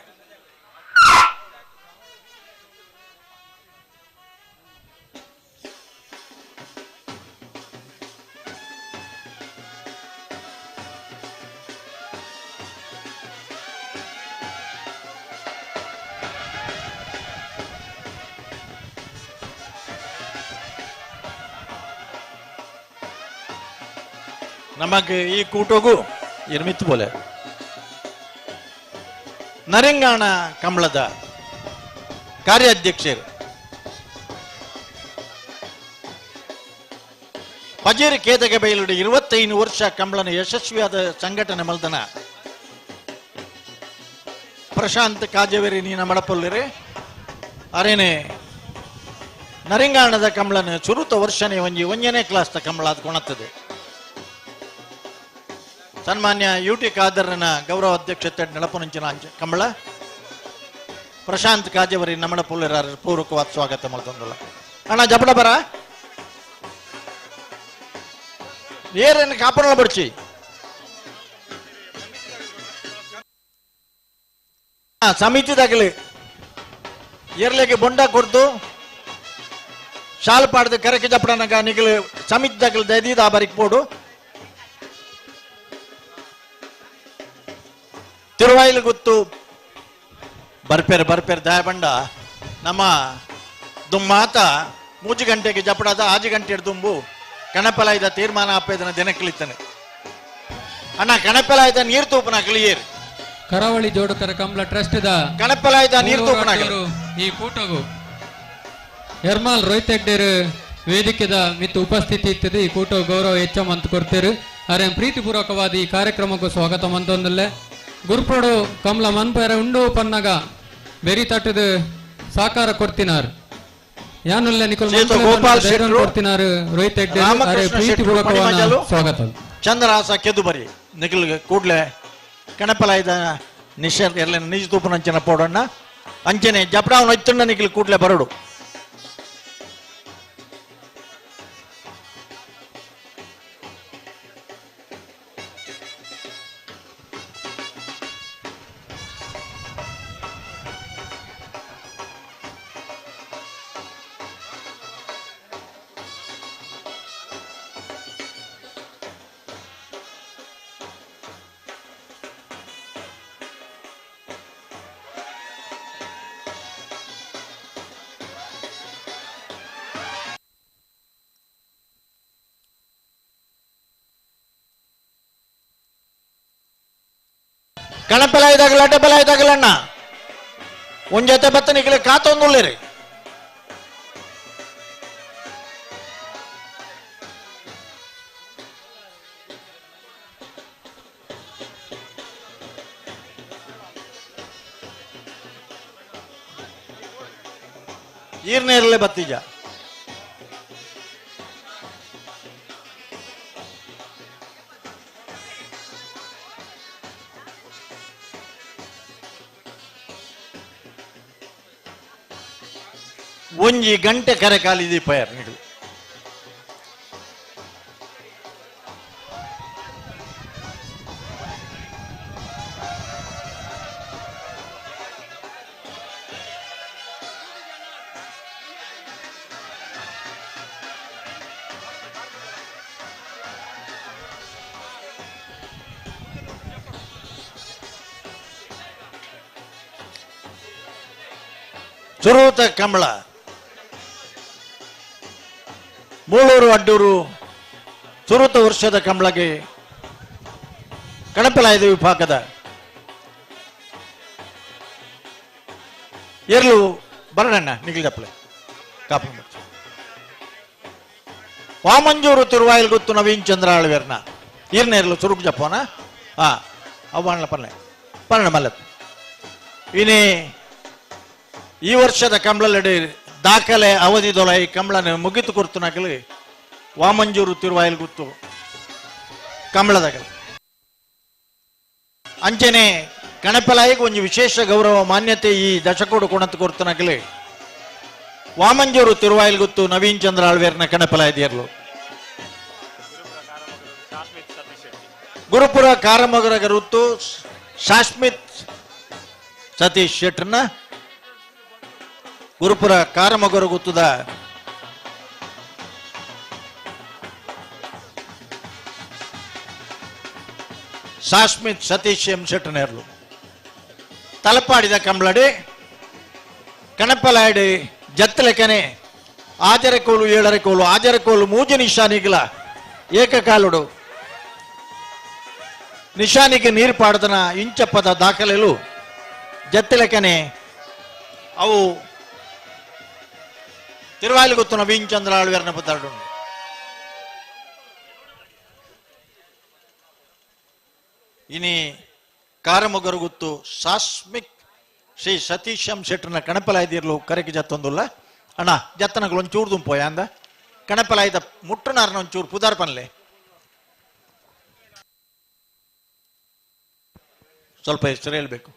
ನಮಗೆ ಈ ಕೂಟೋಗು ಇರ್ಮಿತ್ತು ಬೋಲೆ ನರಿಂಗಾಣ ಕಂಬಳದ ಕಾರ್ಯಾಧ್ಯಕ್ಷರು ಪಜೇರಿ ಕೇತಗೆ ಬೈಲುಡು 25 ವರ್ಷ ಕಂಬಳನ ಯಶಸ್ವಿಯಾದ ಸಂಘಟನೆ ಮಲ್ದನ ಪ್ರಶಾಂತ್ ಕಾಜವೇರಿ ನೀನ ಮಡಪೊಲ್ಲಿರಿ ಅರೇನೆ ನರಿಂಗಾಣದ ಕಂಬಳನ ಚುರುತ ವರ್ಷನೇ ಒಂಜಿ ಒಂಜನೇ ಕ್ಲಾಸ್ದ ಕಂಬಳ ಅದು ಕೊಣತ್ತದೆ. ಸನ್ಮಾನ್ಯ ಯು ಟಿ ಖಾದರ್ನ ಗೌರವ ಅಧ್ಯಕ್ಷತೆ ನಳಪುನಂಚಿನ ಕಂಬಳ ಪ್ರಶಾಂತ್ ಕಾಜೇವರಿ ನಮ್ಮಡ ಪುಲ್ಲರ ಪೂರ್ವಕವಾದ ಸ್ವಾಗತ ಮಾಡ್ತಂದಲ್ಲ. ಅಣ್ಣ ಜಪಡ ಬರ ಏರೇನು ಕಾಪಡಲ ಬಡ್ಚಿ ಸಮಿತಿದಾಗಲಿ ಏರ್ಲೆಗೆ ಬೊಂಡ ಕೊಡ್ತು ಶಾಲ್ ಪಾಡ್ದು ಕರಕೆ ಜಪಡನಗ ನಿಗಲು ಸಮಿತಿದಾಗಲಿ ದೈದೀದ ಬರಿಕ್ ಪೋಡು ತಿರುವಾಯಿಲು ಗೊತ್ತು ಬರ್ಪೇರು ಬರ್ಪೇರು ದಾಯಬಂಡ ನಮ್ಮ ದುಮ್ಮಾತ 3 ಗಂಟೆಗೆ ಜಪಡಾದ 6 ಗಂಟೆ ದುಂಬು ಕಣಪಲಾಯ್ದ ತೀರ್ಮಾನ ಆಪೇದನ ದಿನಕ್ಕಿಳಿತಾನೆ ಅಣ್ಣ. ಕಣಪಲಾಯ್ದ ನೀರು ತೂಪನ ಕ್ಲಿಯರ್. ಕರಾವಳಿ ಜೋಡುಕರ ಕಂಬಳ ಟ್ರಸ್ಟ್ the ಕಣಪಲಾಯ್ದ ನೀರು ತೂಪನ ಈ ಕೂಟಗು ಎರ್ಮಾಲ್ ರೋಹಿತ್ ಹೆಗ್ಡೇರ್ ವೇದಿಕೆದ ಮಿತ್ತು ಉಪಸ್ಥಿತಿ ಇತ್ತದೆ. ಈ ಕೂಟ ಗೌರವ ಹೆಚ್ಚ ಅಂತ ಕೊಡ್ತೇರು. ಅರೆ ಪ್ರೀತಿಪೂರ್ವಕವಾದ ಈ ಕಾರ್ಯಕ್ರಮಕ್ಕೂ ಸ್ವಾಗತ ಮಂತೊಂದಲ್ಲೇ ಗುರುಪೋಡು ಕಮಲ ಮನ್ಪೇರ ಉಂಡು ಪನ್ನಾಗ ಬೆರಿ ತಟ್ಟದ ಸಾಕಾರ ಕೊಡ್ತಿನಾರ್ ಯಾನುಲ್ಲ ನಿಕೋಲ್ ಕೊಡ್ತಿನಾರು ರೋಹಿತ್ ಹೆಗ್ಡೆ ಪ್ರೀತಿಪೂರ್ವಕವಾದ ಸ್ವಾಗತ. ಚಂದ್ರಹಾಸ ಕೆದುಬರಿ ನಿಖಲ್ ಕೂಡ್ಲೆ ಕಣಪಲಾಯ್ದ ನಿಶ ಎಲ್ಲ ನಿಜ ತೂಪನಂಚನ ಪೋಡಣ್ಣ ಅಂಚನೆ ಜಪಡಾವನ ಇತ್ತಣ್ಣ ನಿಖಲ್ ಕೂಡ್ಲೆ ಬರಡು. ಕಣಪಲಾಯ್ದಾಗಲ ಅಡ್ಡಬಲಾಯ್ದಾಗಲಣ್ಣ ಒಂದ್ ಜೊತೆ ಬತ್ತನಿಗೆ ಕಾತೊಂದುಳ್ಳೇರಿ. ಈರ್ನೇರಲೆ ಬತ್ತೀಜ ಒಂಜಿ ಗಂಟೆ ಕರೆ ಕಾಲಿದಿ ಪಯರ್ ನಿಡು. ಸುರೂತ ಕಮಲ ಮೂಳೂರು ಅಡ್ಡೂರು ಸುರೂತ ವರ್ಷದ ಕಂಬಳಗೆ ಕಣಪಲಾಯದ ವಿಭಾಗದ ಎರ್ಲು ಬರಣ್ಣ ನಿಗಿಲ್ದಪ್ಪಲೆ ಕಾಪು ವಾಮಂಜೂರು ತಿರುವಾಯಿಲ್ ಗೊತ್ತು ನವೀನ್ ಚಂದ್ರ ಆಳ್ವೇರ್ನ ಈರ್ನೇರ್ಲು ಸುರುಕು ಜಪ್ಪೋನ ಹಾ ಅವ್ವಾಣ್ಲ ಪನ್ಲೆ ಪನ್ನೆ ಮಲ್ಲತ್. ಇನಿ ಈ ವರ್ಷದ ಕಂಬಳಲ್ಲಿ ದಾಖಲೆ ಅವಧಿದೊಳ ಈ ಕಂಬಳನ ಮುಗಿತು ಕೊಡ್ತು ವಾಮಂಜೂರು ತಿರುವಾಯಿಲ್ ಗುತ್ತು ಕಂಬಳದಗಲು. ಅಂಚನೆ ಕಣಪಲಾಯಿಗೆ ಒಂದು ವಿಶೇಷ ಗೌರವ ಮಾನ್ಯತೆ ಈ ದಶಕೋಡು ಕೊಣತು ಕೊಡ್ತನಗಲಿ ವಾಮಂಜೂರು ತಿರುವಾಯಿಲ್ ಗುತ್ತು ನವೀನ್ ಚಂದ್ರ ಆಳ್ವೇರ್ನ ಕಣಪಲಾಯ್ದಿಯರ್ಲು. ಗುರುಪುರ ಕಾರಮಗರ ಗುತ್ತು ಶಾಶ್ಮಿತ್ ಸತೀಶ್ ಶೆಟ್ಟರ್ನ ಗುರುಪುರ ಕಾರಮಗರು ಗುತ್ತದ ಶಾಶ್ಮಿತ್ ಸತೀಶ್ ಎಂ ಶೆಟ್ಟನೇರ್ಲು. ತಲಪಾಡಿದ ಕಂಬಳಡಿ ಕಣಪಲಾಡಿ ಜತ್ತಲೆಕನೆ ಆಜರಕೋಲು ಏಳರಕೋಲು ಆಜರಕೋಲು ಮೂಜು ನಿಶಾನಿಗಳ ಏಕಕಾಲುಡು ನಿಶಾನಿಗೆ ನೀರು ಪಾಡದನ ಇಂಚಪ್ಪದ ದಾಖಲೆಲು ಜತ್ತಲೆಕನೆ ಅವು ತಿರುವಾಯಿಲುಗುತ್ತು ನವೀನ್ ಚಂದ್ರ ಆಳ್ವೇರ್ನ ಪದಾರ್ಡು. ಇನಿ ಕಾರಮೊಗರುಗುತ್ತು ಸಾಸ್ಮಿಕ್ ಶ್ರೀ ಸತೀಶ್ ಎಂ ಶೆಟ್ಟರ್ನ ಕಣಪಲಾಯ್ದಿರ್ಲು ಕರೆಗೆ ಜತ್ತೊಂದುಲ್ಲ ಅಣ್ಣ ಜತ್ತನಗಳು ಒಂಚೂರು ದುಂಪೋಯ ಅಂದ ಕಣಪಲಾಯ್ದ ಮುಟ್ಟುನಾರ್ನ ಒಂಚೂರು ಪುದಾರ್ ಪನ್ಲೆ ಸ್ವಲ್ಪ ಹೆಸರು ಹೇಳ್ಬೇಕು.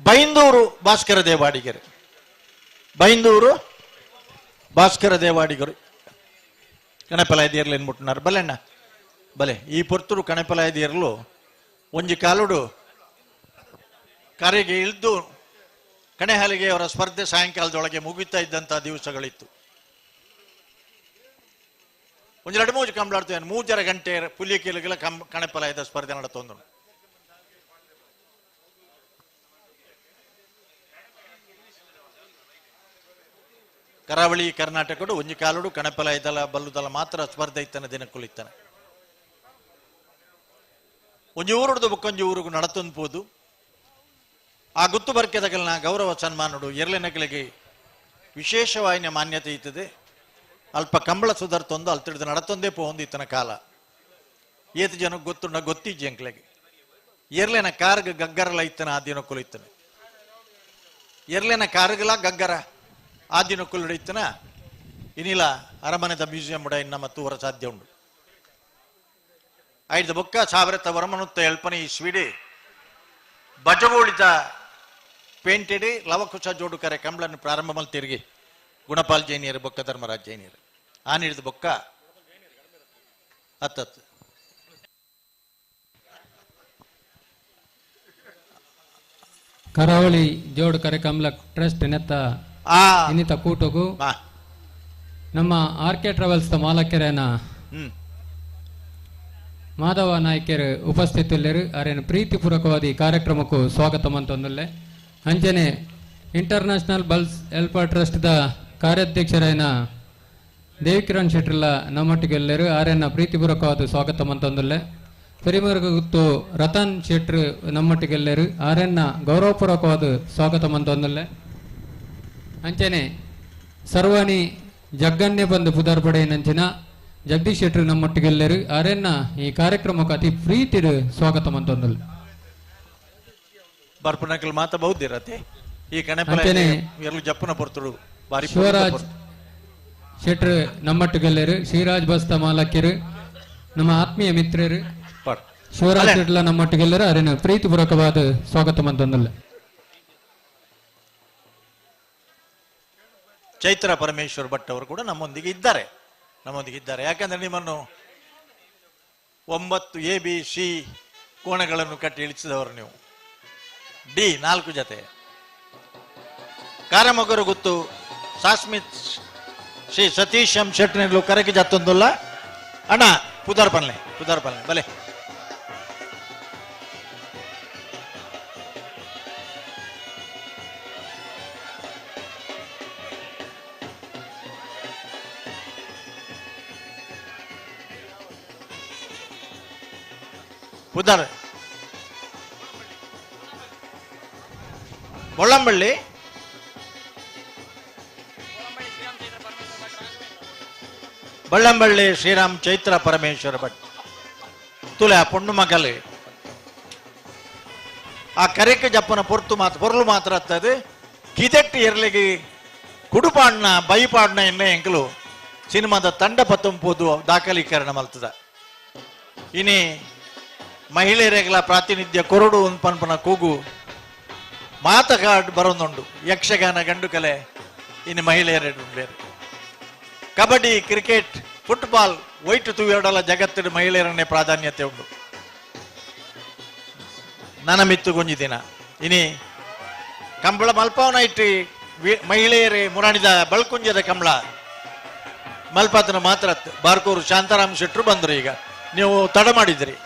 ಬೈಂದೂರು ಭಾಸ್ಕರ ದೇವಾಡಿಗರು, ಬೈಂದೂರು ಭಾಸ್ಕರ ದೇವಾಡಿಗರು ಕಣಪಲಾಯ್ದಿರ್ಲು ಏನ್ಬಿಟ್ಟುನಾರು ಬಲೆ ಅಣ್ಣ ಬಲೆ. ಈ ಪೊರ್ತುಡು ಕಣಪಲಾಯ್ದಿರ್ಲು ಒಂಜಿ ಕಾಲುಡು ಕರೆಗೆ ಇಳಿದು ಕಣೆಹಲಿಗೆ ಅವರ ಸ್ಪರ್ಧೆ ಸಾಯಂಕಾಲದೊಳಗೆ ಮುಗಿತಾ ಇದ್ದಂಥ ದಿವಸಗಳಿತ್ತು. ಒಂಜಿ ಎರಡು ಮೂಜು ಕಂಬಳಾಡ್ತೇವೆ 3.5 ಗಂಟೆ ಪುಲಿಯ ಕೇಳಿಗೆಲ್ಲ ಕಣಪಲಾಯ್ದ ಸ್ಪರ್ಧೆ ನಡತೊಂದು. ಕರಾವಳಿ ಕರ್ನಾಟಕಡು ಒಂಜಿ ಕಾಲುಡು ಕಣಪಲ ಇದಲ ಬಲ್ಲುದಲ ಮಾತ್ರ ಸ್ಪರ್ಧೆ ಇತ್ತನ ದಿನಕ್ಕುಲಿತ್ತನ ಒಂಜಿ ಊರುಡ್ದು ಬೊಕ್ಕೊಂಜಿ ಊರುಗು ನಡತೊಂದು ಪೋದು ಆ ಗುತ್ತು ಬರ್ಕೆದಗಲ್ನ ಗೌರವ ಸನ್ಮಾನಡು ಎರಲೆನಕಲಿಗೆ ವಿಶೇಷವಾಯಿನ ಮಾನ್ಯತೆ ಇತ್ತದೆ. ಅಲ್ಪ ಕಂಬಳ ಸುಧರ್ತೊಂದು ಅಲ್ತಿಡ್ದು ನಡತೊಂದೇ ಪೋಂದು ಇತ್ತನ ಕಾಲ ಏತು ಜನಕ್ಕೆ ಗೊತ್ತುಂಡ ಗೊತ್ತಿಜ್ಜಿ ಅಂಕ್ಲೆಗೆ ಎರ್ಲೆನ ಕಾರ್ಗ್ ಗಗ್ಗರಲ ಇತ್ತನ ಆ ದಿನಕ್ಕುಲು ಇತ್ತನ ಎರ್ಲೆನ ಕಾರ್ಗಲ ಗಗ್ಗರ ಆ ದಿನಕ್ಕುಲು ಇತ್ತನ ಇನಿಲ ಅರಮನೆದ ಮ್ಯೂಸಿಯಂ ಉಡ ಇನ್ನ ಮತ್ತು ಹೊರ ಸಾಧ್ಯ ಉಂಡು. ಐದು ಬೊಕ್ಕ ಸಾವಿರದ ವರಮನುತ್ತ ಎಲ್ಪನೆ ಈ ಸ್ವೀಡಿ ಬಜಗೋಳಿದ ಪೇಂಟೆಡ್ ಲವಕುಶ ಜೋಡುಕರೆ ಕಂಬಳನ್ನು ಪ್ರಾರಂಭ ಮಲ್ ತಿರುಗಿ ಗುಣಪಾಲ್ ಜೈನಿಯರು ಬೊಕ್ಕ ಧರ್ಮರಾಜ್ ಜೈನಿಯರು ಆನಿಡಿದ ಬೊಕ್ಕ ಹತ್ತತ್ತು ಕರಾವಳಿ ಜೋಡುಕರೆ ಕಮಲ ಟ್ರಸ್ಟ್ ನೆತ್ತ ಇನ್ನಿತ ಕೂಟಗು ನಮ್ಮ ಆರ್ ಕೆ ಟ್ರಾವೆಲ್ಸ್ ಮಾಲಕರೇನ ಮಾಧವ ನಾಯ್ಕರು ಉಪಸ್ಥಿತರಿಲ್ಲರು ಅರೇನು ಪ್ರೀತಿಪೂರ್ವಕವಾದ ಈ ಕಾರ್ಯಕ್ರಮಕ್ಕೂ ಸ್ವಾಗತ ಅಂತಂದಲ್ಲೇ ಅಂಚನೆ ಇಂಟರ್ನ್ಯಾಷನಲ್ ಬಲ್ಸ್ ಹೆಲ್ಪರ್ ಟ್ರಸ್ಟ್ದ ಕಾರ್ಯಾಧ್ಯಕ್ಷರಾಯನ ದೇವಿಕಿರಣ್ ಶೆಟ್ರಲ್ಲ ನಮ್ಮೊಟ್ಟಿಗೆಲ್ಲರು ಆರ್ಯನ ಪ್ರೀತಿಪೂರ್ವಕವಾದ ಸ್ವಾಗತ ಅಂತಂದಲ್ಲೇ ಪೆರಿಮರ್ಗ ಗುತ್ತು ರತನ್ ಶೆಟ್ರು ನಮ್ಮೊಟ್ಟಿಗೆಲ್ಲರು ಆರ್ಯನ ಗೌರವಪೂರ್ವಕವಾದ ಸ್ವಾಗತ ಅಂತಂದಲ್ಲೇ ಅಂಚನೆ ಸರ್ವಾಣಿ ಜಗ್ಗನ್ನೇ ಬಂದು ಪುದರ್ಪಡೆಯನಂಚಿನ ಜಗದೀಶ್ ಶೆಟ್ಟರು ನಮ್ಮೊಟ್ಟಿಗೆಲ್ಲರು ಆರ್ಯನ್ನ ಈ ಕಾರ್ಯಕ್ರಮಕ್ಕೆ ಅತಿ ಪ್ರೀತಿಡು ಸ್ವಾಗತ ಅಂತಂದಲ್ಲ. ಬರ್ಪನಕಲ್ ಮಾತ ಬಹುದಿರತೆ ಈ ಕಣಪಲ ಎರಲು ಜಪ್ಪನ ಪೊರ್ತುಡು ಬಾರಿ ಶಿವರಾಜ್ ಶೆಟ್ಟರು ನಮ್ಮೊಟ್ಟಿಗೆಲ್ಲರು ಶ್ರೀರಾಜ್ ಬಸ್ತ ಮಾಲಕಿರು ನಮ್ಮ ಆತ್ಮೀಯ ಮಿತ್ರರು ಶಿವರಾಜ್ ಶೆಟ್ಲ ನಮ್ಮೊಟ್ಟಿಗೆಲ್ಲರು ಆರ್ಯನ ಪ್ರೀತಿಪೂರ್ವಕವಾದ ಸ್ವಾಗತ ಅಂತಂದಲ್ಲ. ಚೈತ್ರ ಪರಮೇಶ್ವರ್ ಭಟ್ ಅವರು ಕೂಡ ನಮ್ಮೊಂದಿಗೆ ಇದ್ದಾರೆ ಯಾಕಂದ್ರೆ ನಿಮ್ಮನ್ನು 9 ಎ ಬಿ ಸಿ ಕೋಣಗಳನ್ನು ಕಟ್ಟಿ ಇಳಿಸಿದವರು ನೀವು. ಡಿ 4 ಜೊತೆ ಕಾರಮೊಗರು ಗುತ್ತು ಸಾಸ್ಮಿತ್ ಶ್ರೀ ಸತೀಶ್ ಎಂ ಶೆಟ್ನಲ್ಲೂ ಕರಗಿ ಜತ್ತೊಂದುಲ್ಲ ಅಣ್ಣ ಪುದರ್ ಪನ್ಲೆ ಬಲೆ ಪುದರ್ ಬೊಳ್ಳಂಬಳ್ಳಿ ಬಳ್ಳಂಬಳ್ಳಿ ಶ್ರೀರಾಮ್ ಚೈತ್ರ ಪರಮೇಶ್ವರ ಭಟ್ ತುಲೆ ಆ ಪೊಣ್ಣು ಮಗಲು ಆ ಕರೆಕೆ ಜಪ್ಪನ ಪೊರ್ತು ಮಾತು ಪೊರ್ಲು ಮಾತ್ರ ಹತ್ತದು ಕಿದೆಟ್ಟು ಎರ್ಲಿಗೆ ಕುಡುಪಾಡ್ನ ಬೈಪಾಡ್ನ ಎನ್ನೆ ಎಂಕಲು ಸಿನಿಮಾದ ತಂಡ ಪತ್ತೊಂಪೋದು ದಾಖಲೀಕರಣ ಮಲ್ತದ. ಇನಿ ಮಹಿಳೆಯರೆಗಳ ಪ್ರಾತಿನಿಧ್ಯ ಕೊರಡು ಒಂದು ಪನ್ಪನ ಕೂಗು ಮಾತಗಾಡ್ ಬರೋದುಂಡು. ಯಕ್ಷಗಾನ ಗಂಡು ಕಲೆ ಇನ್ನು ಮಹಿಳೆಯರೆಡು ಬೇರೆ ಕಬಡ್ಡಿ ಕ್ರಿಕೆಟ್ ಫುಟ್ಬಾಲ್ ವೈಟ್ ತೂವೆರಡಲ ಜಗತ್ತಿನ ಮಹಿಳೆಯರನ್ನೇ ಪ್ರಾಧಾನ್ಯತೆ ಉಂಟು. ನನ್ನ ಮಿತ್ತು ಗೊಂಜಿದಿನ ಇನಿ ಕಂಬಳ ಮಲ್ಪಾವನ ಇಟ್ಟು ಮಹಿಳೆಯರೇ ಮುರಾಣಿದ ಬಳ್ಕುಂಜದ ಕಂಬಳ ಮಲ್ಪಾತನ ಮಾತ್ರ ಬಾರ್ಕೂರು ಶಾಂತಾರಾಮ್ ಶೆಟ್ರು ಬಂದರು. ಈಗ ನೀವು ತಡ ಮಾಡಿದ್ರಿ.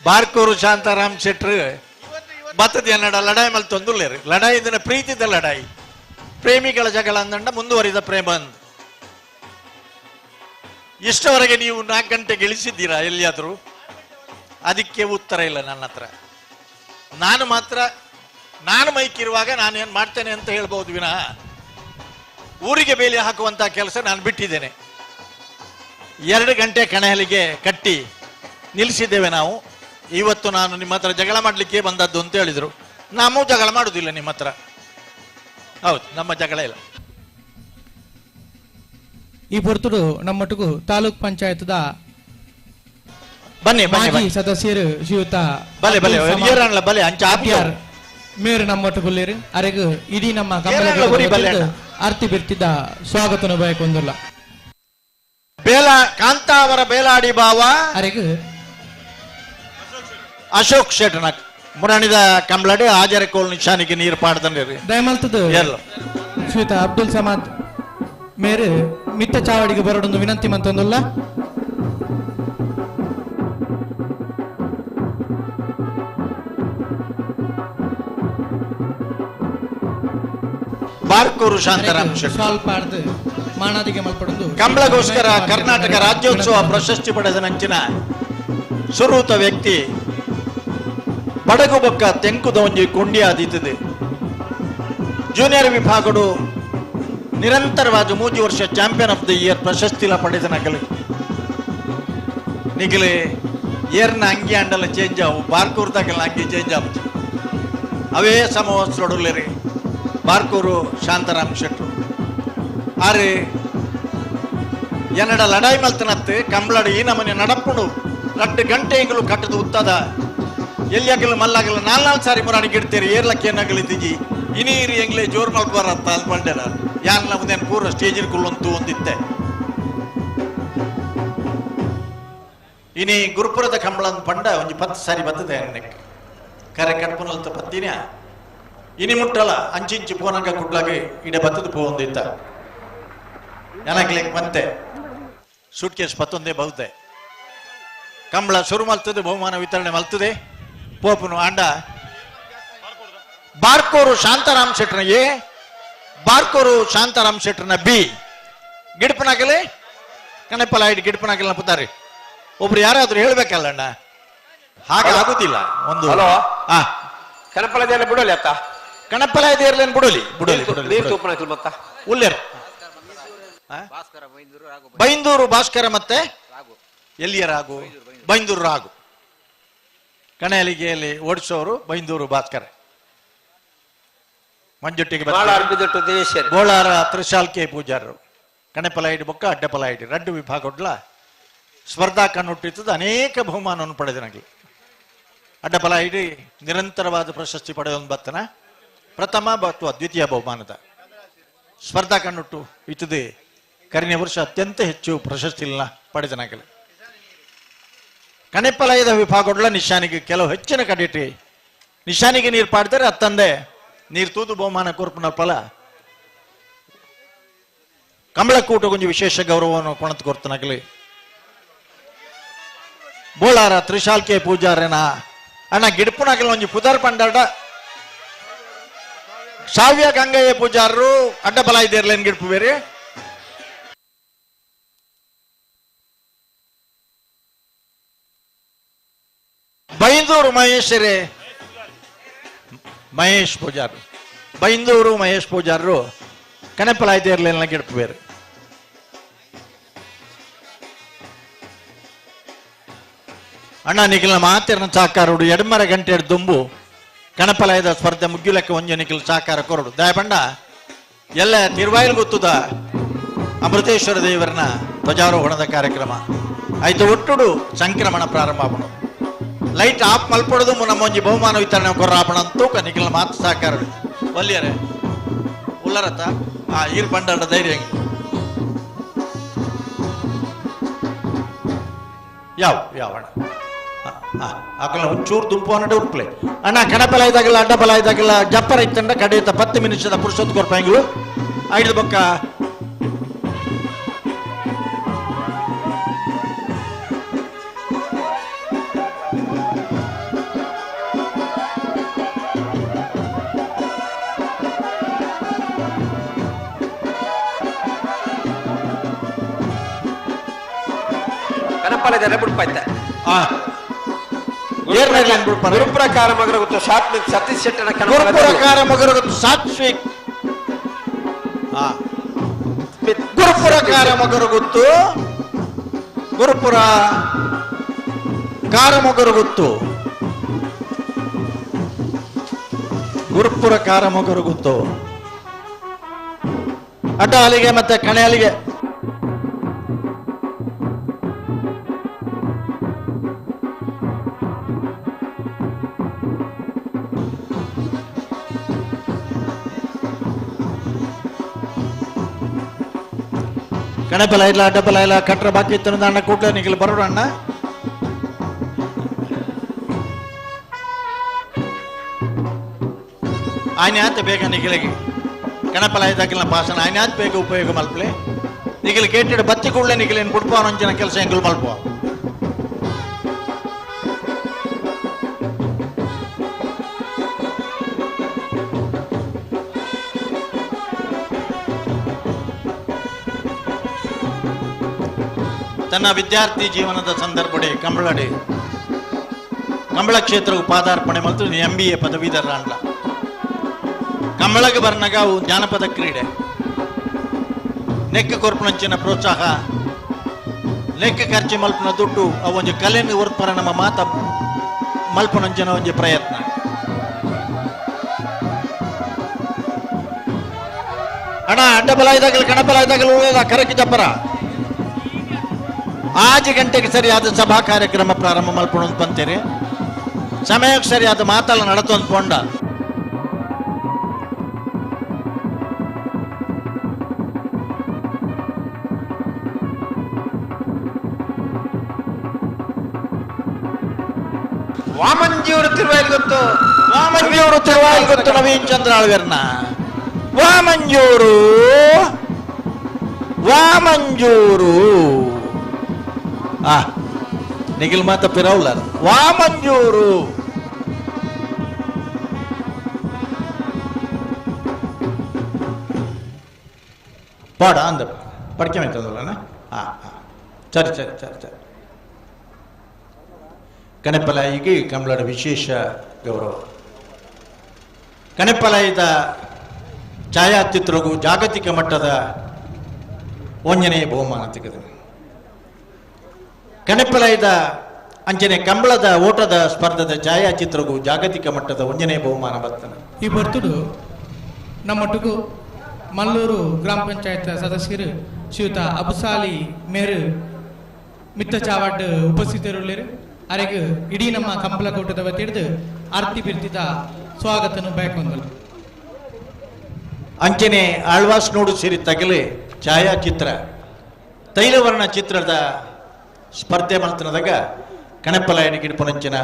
ಬಾರ್ಕೂರು ಶಾಂತಾರಾಮ್ ಶೆಟ್ರು ಬತ್ತದ ಎನ್ನಡ ಲಡಾಯಿ ಮಲ್ ತೊಂದುಲ್ಲೇರು. ಲಡಾಯಿ ಇದನ್ನ ಪ್ರೀತಿದ ಲಡಾಯಿ, ಪ್ರೇಮಿಗಳ ಜಗಳ ಅಂದಂಡ ಮುಂದುವರಿದ ಪ್ರೇಮ ಅಂದ. ಇಷ್ಟವರೆಗೆ ನೀವು 4 ಗಂಟೆಗೆ ಇಳಿಸಿದ್ದೀರಾ ಎಲ್ಲಿಯಾದರೂ? ಅದಕ್ಕೆ ಉತ್ತರ ಇಲ್ಲ ನನ್ನ ಹತ್ರ. ನಾನು ಮಾತ್ರ ನಾನು ಮೈಕಿರುವಾಗ ನಾನು ಏನು ಮಾಡ್ತೇನೆ ಅಂತ ಹೇಳ್ಬೋದು ವಿನಃ ಊರಿಗೆ ಬೇಲಿ ಹಾಕುವಂತ ಕೆಲಸ ನಾನು ಬಿಟ್ಟಿದ್ದೇನೆ. 2 ಗಂಟೆ ಕಣಹಲಿಗೆ ಕಟ್ಟಿ ನಿಲ್ಲಿಸಿದ್ದೇವೆ ನಾವು. ಇವತ್ತು ನಾನು ನಿಮ್ಮ ಹತ್ರ ಜಗಳ ಮಾಡಲಿಕ್ಕೆ ಬಂದದ್ದು ಅಂತ ಹೇಳಿದರು. ನಾವು ಜಗಳ ಮಾಡುವುದಿಲ್ಲ ನಿಮ್ಮ ಹತ್ರ. ಹೌದು, ನಮ್ಮ ಜಗಳ ಇಲ್ಲ. ಈ ಪೊರ್ತುಡು ನಮ್ಮೊಟ್ಟಿಗೂ ತಾಲೂಕ್ ಪಂಚಾಯತ್ದ ಬನ್ನಿ ಬನ್ನಿ ಮಾಜಿ ಸದಸ್ಯರು ಶ್ರೀಯುತ ಬಲೆ ಬಲೆ ಬಲೆ ಅಂಚ ಆಪ್ಯಾರ್ ಮೇರು ನಮ್ಮೊಟ್ಟುಗುಲ್ಲೇರು ಅರೆಗು ಇಡೀ ನಮ್ಮ ಏರಾಣ್ಲ ಗುರಿ ಬಲೆ ಅಣ್ಣ. ಅರ್ತಿ ಬಿರ್ತಿದ್ದ ಸ್ವಾಗತನ ಬಯಕೊಂದಿಲ್ಲ. ಬೇಲ ಕಾಂತಾವರ ಬೇಲಾಡಿ ಬಾವ ಅಶೋಕ್ ಶೆಟ್ಟನ ಮುರಣಿದ ಕಂಬ್ಳಡಿ ಹಾಜರಕೋಲ್ ನಿಶಾನಿಗೆ ನೀರು ಪಾಡ್ದಂಡಿರಿ. ದಯಮಲ್ತದ ಶ್ರೀತ ಅಬ್ದುಲ್ ಸಮಾದ್ ಮೇರೆ ಮಿತ್ತ ಚಾವಡಿಗೆ ಬರೋಡೊಂದು ವಿನಂತಿ ಮಂತೊಂದುಲ್ಲ. ಬಾರ್ಕೂರು ಶಾಂತಾರಾಮ್ ಶೆಟ್ಟಿ ಮಾಣಾದಿಗೆ ಮಲ್ಪಡೊಂದು ಕಂಬಳಗೋಸ್ಕರ ಕರ್ನಾಟಕ ರಾಜ್ಯೋತ್ಸವ ಪ್ರಶಸ್ತಿ ಪಡೆದ ನಂಚಿನ ಸುರೂತ ವ್ಯಕ್ತಿ ಬಡಗು ಬೊಕ್ಕ ತೆಂಕುದ ಒಂಜಿ ಕೊಂಡಿ ಆದಿತ್ತದೆ. ಜೂನಿಯರ್ ವಿಭಾಗಡು ನಿರಂತರವಾದ 3 ವರ್ಷ ಚಾಂಪಿಯನ್ ಆಫ್ the year ಪ್ರಶಸ್ತಿಲ ಪಡೆದ ನಕಲು ನಿಗಲೆ ಏರ್ನ ಅಂಗಿ ಅಂಡಲ ಚೇಂಜ್ ಆವು ಬಾರ್ಕೂರು ತಗಲ ಅಂಗಿ ಚೇಂಜ್ ಆವು ಅವೇ ಸಮವಸ್ತ್ರೊಡುಲ್ಲೇರಿ ಬಾರ್ಕೂರು ಶಾಂತಾರಾಮ್ ಶೆಟ್ರು. ಆರೆ ಎನ್ನಡ ಲಡಾಯಿ ಮಲ್ತನತ್ತೆ ಕಂಬ್ಳಡು ಈ ನಮನೆ ನಡಪ್ಪುಡು 2 ಗಂಟೆ ಇಂಗಲು ಕಟ್ಟದು ಉತ್ತದ ಎಲ್ಲಿಯಾಗಲು ಮಲ್ಲಾಗಲು 4 ಸಾರಿ ಮುರಾಣಿಗೆ ಇಡ್ತೀರಿ ಏರ್ಲಕ್ಕೆ ಏನಾಗಲಿ ಇನೀರಿ ಎಂಗ್ಲೇ ಜೋರ್ ಮಲ್ಪುವಾರ ಅಂತ ಅಲ್ಲಿ ಬಂಡೆ ನಾನು ಯಾರನ್ನ ಮುಂದೆ ಪೂರ್ವ ಸ್ಟೇಜಿನ ಕುಲ್ಲೊಂತು ಒಂದಿತ್ತೆ. ಇನಿ ಗುರುಪುರದ ಕಂಬಳನ್ ಪಂಡ ಒಂಜಿ 10 ಸಾರಿ ಬತ್ತದೆ ಕರೆ ಕಟ್ಪುನಲ್ತ ಪತ್ತಿನ ಇನಿ ಮುಟ್ಟಲ ಅಂಚಿಂಚಿ ಪೋನಂಗ ಕುಡ್ಲಾಗ ಇಡೆ ಬತ್ತದ ಪೋ ಒಂದಿತ್ತ ನನಗ್ಲಿಕ್ ಮತ್ತೆ ಸೂಟ್ ಕೇಸ್ ಪತ್ತೊಂದೇ ಬಹುದೆ ಕಂಬಳ ಶುರು ಮಲ್ತದೆ ಬಹುಮಾನ ವಿತರಣೆ ಮಲ್ತದೆ ಪೋಪನು ಅಂಡ ಬಾರ್ಕೋರು ಶಾಂತಾರಾಮ್ ಶೆಟ್ರನ ಎ ಬಾರ್ಕೋರು ಶಾಂತಾರಾಮ್ ಶೆಟ್ರನ ಬಿ ಗಿಡಪನಾಗಲಿ ಕಣಪ್ಪಲ ಐಡಿ ಗಿಡಪನಾಗಲಿ ಪುತ್ತಾರೆ ಒಬ್ರು ಯಾರಾದ್ರೂ ಹೇಳ್ಬೇಕಲ್ಲ ಅಣ್ಣ, ಹಾಗೆ ಆಗುದಿಲ್ಲ. ಒಂದು ಕಣಪ್ಪಲ ಬಿಡೋಲಿ ಅತ್ತ ಕಣಪ್ಪಲ ಇರ್ಲೇನು ಬಿಡೋಲಿ ಬಿಡೋಲಿ ಮತ್ತ ಉಲ್ಲೇರು ಬೈಂದೂರು ಭಾಸ್ಕರ ಮತ್ತೆ ಎಲ್ಲಿಯ ರಾಗು ಬೈಂದೂರು ರಾಗು ಕಣೆಯಲಿಗೆಯಲ್ಲಿ ಓಡಿಸೋರು ಬೈಂದೂರು ಭಾಸ್ಕರ ಮಂಜುಟ್ಟಿಗೆ ಬೋಳಾರ ತ್ರಿಶಾಲ್ಕೆ ಪೂಜಾರರು ಕಣೆಪಲ ಐಡಿ ಬೊಕ್ಕ ಅಡ್ಡಪಲ ಐಡಿ ರಡ್ಡು ವಿಭಾಗ ಸ್ಪರ್ಧಾ ಕಣ್ಣುಟ್ಟಿತ್ತದ ಅನೇಕ ಬಹುಮಾನವನ್ನು ಪಡೆದನಾಗಲಿ ಅಡ್ಡಪಲ ಐಡಿ ನಿರಂತರವಾದ ಪ್ರಶಸ್ತಿ ಪಡೆದ ಬತ್ತನ ಪ್ರಥಮ ಅಥವಾ ದ್ವಿತೀಯ ಬಹುಮಾನದ ಸ್ಪರ್ಧಾ ಕಣ್ಣುಟ್ಟು ಇತ್ತದೆ ಕರಿನ ವರ್ಷ ಅತ್ಯಂತ ಹೆಚ್ಚು ಪ್ರಶಸ್ತಿಗಳನ್ನ ಪಡೆದನಾಗಲಿ. ಕಣೆಪಲಯದ ವಿಭಾಗಗಳ ನಿಶಾನಿಗೆ ಕೆಲವು ಹೆಚ್ಚಿನ ಕಡಿಟಿ ನಿಶಾನಿಗೆ ನೀರು ಪಾಡ್ತಾರೆ ಅತ್ತಂದೆ ನೀರು ತೂದು ಬಹುಮಾನ ಕೊರ್ಪುನ ಫಲ ಕಮಲಕೂಟ ಕೊಂಚ ವಿಶೇಷ ಗೌರವವನ್ನು ಕೊಣತ್ ಕೊರ್ತನಾಗಲಿ. ಬೋಳಾರ ತ್ರಿಶಾಲ್ಕೆ ಪೂಜಾರನ ಅಣ್ಣ ಗಿಡಪುನಾಗಲಿ ಒಂಜಿ ಪುದರ್ ಪಂಡಾಡ ಸಾವ್ಯ ಗಂಗಯ್ಯ ಪೂಜಾರರು ಅಡ್ಡಬಲ ಇದ್ದೇರ್ಲೇನ್ ಗಿಡಪು ಬೇರೆ ಬೈಂದೂರು ಮಹೇಶರೇ ಮಹೇಶ್ ಪೂಜಾರು ಬೈಂದೂರು ಮಹೇಶ್ ಪೂಜಾರರು ಕಣಪಲ ಇದ್ದೇರ್ಲೇನ ಗಿಡಪು ಬೇರೆ. ಅಣ್ಣ ನಿಖಿಲ ಮಾತಿನ ಸಾಕಾರುಡು ಎಡಮರ ಗಂಟೆ ದುಂಬು ಕಣಪಲಯದ ಸ್ಪರ್ಧೆ ಮುಗ್ಗಿಲಕ್ಕೆ ಒಂಜು ನಿಖಿಲ್ ಸಾಕಾರ ಕೊರಡು ದಯಪಂಡ ಎಲ್ಲ ತಿರುವಾಯಿಲ್ ಗೊತ್ತದ ಅಮೃತೇಶ್ವರ ದೇವರನ ಧ್ವಜಾರೋಹಣದ ಕಾರ್ಯಕ್ರಮ ಆಯ್ತು ಒಟ್ಟುಡು ಸಂಕ್ರಮಣ ಪ್ರಾರಂಭ ಆಪಣು ಲೈಟ್ ಆಫ್ ಮಲ್ಪಡೋದು ನಮ್ಮ ಒಂಜಿ ಬಹುಮಾನ ವಿತರಣೆ ಕೊರ್ರಾಪಣ ಅಂತೂ ನಿಖಿಲ ಮಾತು ಸಾಕಾರುಡು ಒಲ್ಲಿಯರೆ ಉಲ್ಲರತ್ತ ಆ ಈರ್ ಪಂಡ ಧೈರ್ಯ ಯಾವ ಯಾವ ಅಣ್ಣ ಆಕಲ ಒಂಚೂರು ದುಂಪು ಅನ್ನಡೆ ಉರ್ಪ್ಲೆ ಅಣ್ಣ ಕಣಪಲ ಇದ್ದಾಗಲ್ಲ ಅಡ್ಡಬಲ ಇದ್ದಾಗಲ್ಲ ಜಪ್ಪರ ಇತ್ತಂಡ ಕಡೆಯುತ್ತ 10 ನಿಮಿಷದ ಪುರುಷೋತ್ ಕೊರ್ಪಾಂಗಿಲು ಐದು ಬೊಕ್ಕ ಕಣಪಲ ಜನ ಬಿಡ್ಪಾಯ್ತ ಗುರುಪ್ರಕಾರ ಮಗರ ಗೊತ್ತು ಸಾತ್ವಿಕ್ ಸತೀಶ್ ಶೆಟ್ಟನ ಗುರುಪುರಕಾರ ಮಗರ ಗೊತ್ತು ಸಾತ್ವಿಕ್ ಗುರುಪುರಕಾರ ಮಗರು ಗೊತ್ತು ಗುರುಪುರ ಕಾರ ಮಗರು ಗೊತ್ತು ಗುರುಪುರ ಕಾರ ಮಗರು ಗೊತ್ತು ಅಡ್ಡ ಅಲ್ಲಿಗೆ ಮತ್ತೆ ಕಣೆ ಅಲ್ಲಿಗೆ ಕಣಪಲ ಇಲ್ಲ ಅಡ್ಡಪಲ ಇಲ್ಲ ಕಟ್ರ ಬಾಕಿ ಇತ್ತು ಅಣ್ಣ ಕೂಡ್ಲೆ ನಿಗಲು ಬರೋಣ ಅಣ್ಣ. ಆಯ್ನಾತ್ ಬೇಗ ನಿಗಲಿಗೆ ಕಣಪಲ ಇದ್ದಾಗಿಲ್ಲ ಭಾಷಣ ಆಯ್ನಾತ್ ಬೇಗ ಉಪಯೋಗ ಮಲ್ಪಲೆ ನಿಗಲು ಕೇಟಿಡ ಬತ್ತಿ ಕೂಡಲೇ ನಿಗಲೇನು ಬುಡ್ಪಾನಂಚಿನ ಕೆಲಸ ಎಂಗುಲು ಮಲ್ಪ. ತನ್ನ ವಿದ್ಯಾರ್ಥಿ ಜೀವನದ ಸಂದರ್ಭಡೆ ಕಂಬಳಡೆ ಕಂಬಳ ಕ್ಷೇತ್ರವು ಪಾದಾರ್ಪಣೆ ಮತ್ತು MBA ಪದವೀಧರ ಅಂಡ್ಲ. ಕಂಬಳಗೆ ಬರ್ನಾಗ ಅವು ಜಾನಪದ ಕ್ರೀಡೆ ನೆಕ್ಕ ಕೊರ್ಪುನಂಚಿನ ಪ್ರೋತ್ಸಾಹ ಲೆಕ್ಕ ಖರ್ಚು ಮಲ್ಪನ ದುಡ್ಡು ಅವು ಒಂಜಿ ಕಲೆಯನ್ನು ಹೊರ್ಪರ ನಮ್ಮ ಮಾತ ಮಲ್ಪನಂಚಿನ ಒಂಜಿ ಪ್ರಯತ್ನ. ಅಣ್ಣ ಅಡ್ಡಬಲ ಇದ್ದಾಗಲೂ ಕಣಬಲ ಇದ್ದಾಗಲೂ ಕರಕಿ ಜಪ್ಪರ 5 ಗಂಟೆಗೆ ಸರಿಯಾದ ಸಭಾ ಕಾರ್ಯಕ್ರಮ ಪ್ರಾರಂಭ ಮಲ್ಪಣ ಬಂತೀರಿ. ಸಮಯಕ್ಕೆ ಸರಿಯಾದ ಮಾತಲ್ಲ ನಡತೊಂದು ಪೊಂಡ. ವಾಮಂಜಿಯವರು ತಿರುವಾಯಿಲ್ ಗೊತ್ತು, ವಾಮಂಜಿಯವರು ತಿರುವಾಯಿಲ್ ಗೊತ್ತು ನವೀನ್ ಚಂದ್ರ ಆಳ್ವೆರ್ನ. ವಾಮಂಜೂರು ವಾಮಂಜೂರು ನಿಖಿಲ್ ಮಾತ ಪಿರೌಲ ವಾಮಂಜೂರು. ಪಾಡ ಅಂದ ಪಡಿಕೆ ಮೇತದಲ್ಲ. ಹಾಂ ಹಾಂ ಸರಿ ಸರಿ ಸರಿ ಸರಿ. ಕಣಪಲಾಯಿಗೆ ಕಮಲಡ ವಿಶೇಷ ಗೌರವ. ಕಣಪಲಾಯಿದ ಛಾಯಾಚಿತ್ರಗೂ ಜಾಗತಿಕ ಮಟ್ಟದ ಒಂಜನೇ ಬಹುಮಾನ ತೆಗೆದು ಕಣಪಲಾಯಿದ ಅಂಚನೆ ಕಂಬಳದ ಓಟದ ಸ್ಪರ್ಧದ ಛಾಯಾಚಿತ್ರಗೂ ಜಾಗತಿಕ ಮಟ್ಟದ ಒಂಜನೇ ಬಹುಮಾನ ಬರ್ತಾನೆ. ಈ ಬರ್ತುಡು ನಮ್ಮೊಟ್ಟಿಗೂ ಮಲ್ಲೂರು ಗ್ರಾಮ ಪಂಚಾಯತ್ ಸದಸ್ಯರು ಶ್ರೀಯುತ ಅಬುಸಾಲಿ ಮೇರು ಮಿತ್ತ ಚಾವಾಡ್ ಉಪಸ್ಥಿತರುಳ್ಳರು. ಅರೆಗೆ ಇಡೀ ನಮ್ಮ ಕಂಬಳಕೂಟದ ವತಿಡ್ದು ಆರ್ತಿ ಬಿರ್ತಿದ ಸ್ವಾಗತನು ಬೇಕೊಂದಲು. ಅಂಚನೆ ಆಳ್ವಾಸ್ ನೋಡು ಸಿರಿ ತಗಲೆ ಛಾಯಾಚಿತ್ರ ತೈಲವರ್ಣ ಚಿತ್ರದ ಸ್ಪರ್ಧೆ ಮಲ್ತನದಾಗ ಕಣಪಲಾಯನ ಗಿಡಪನಂಚಿನ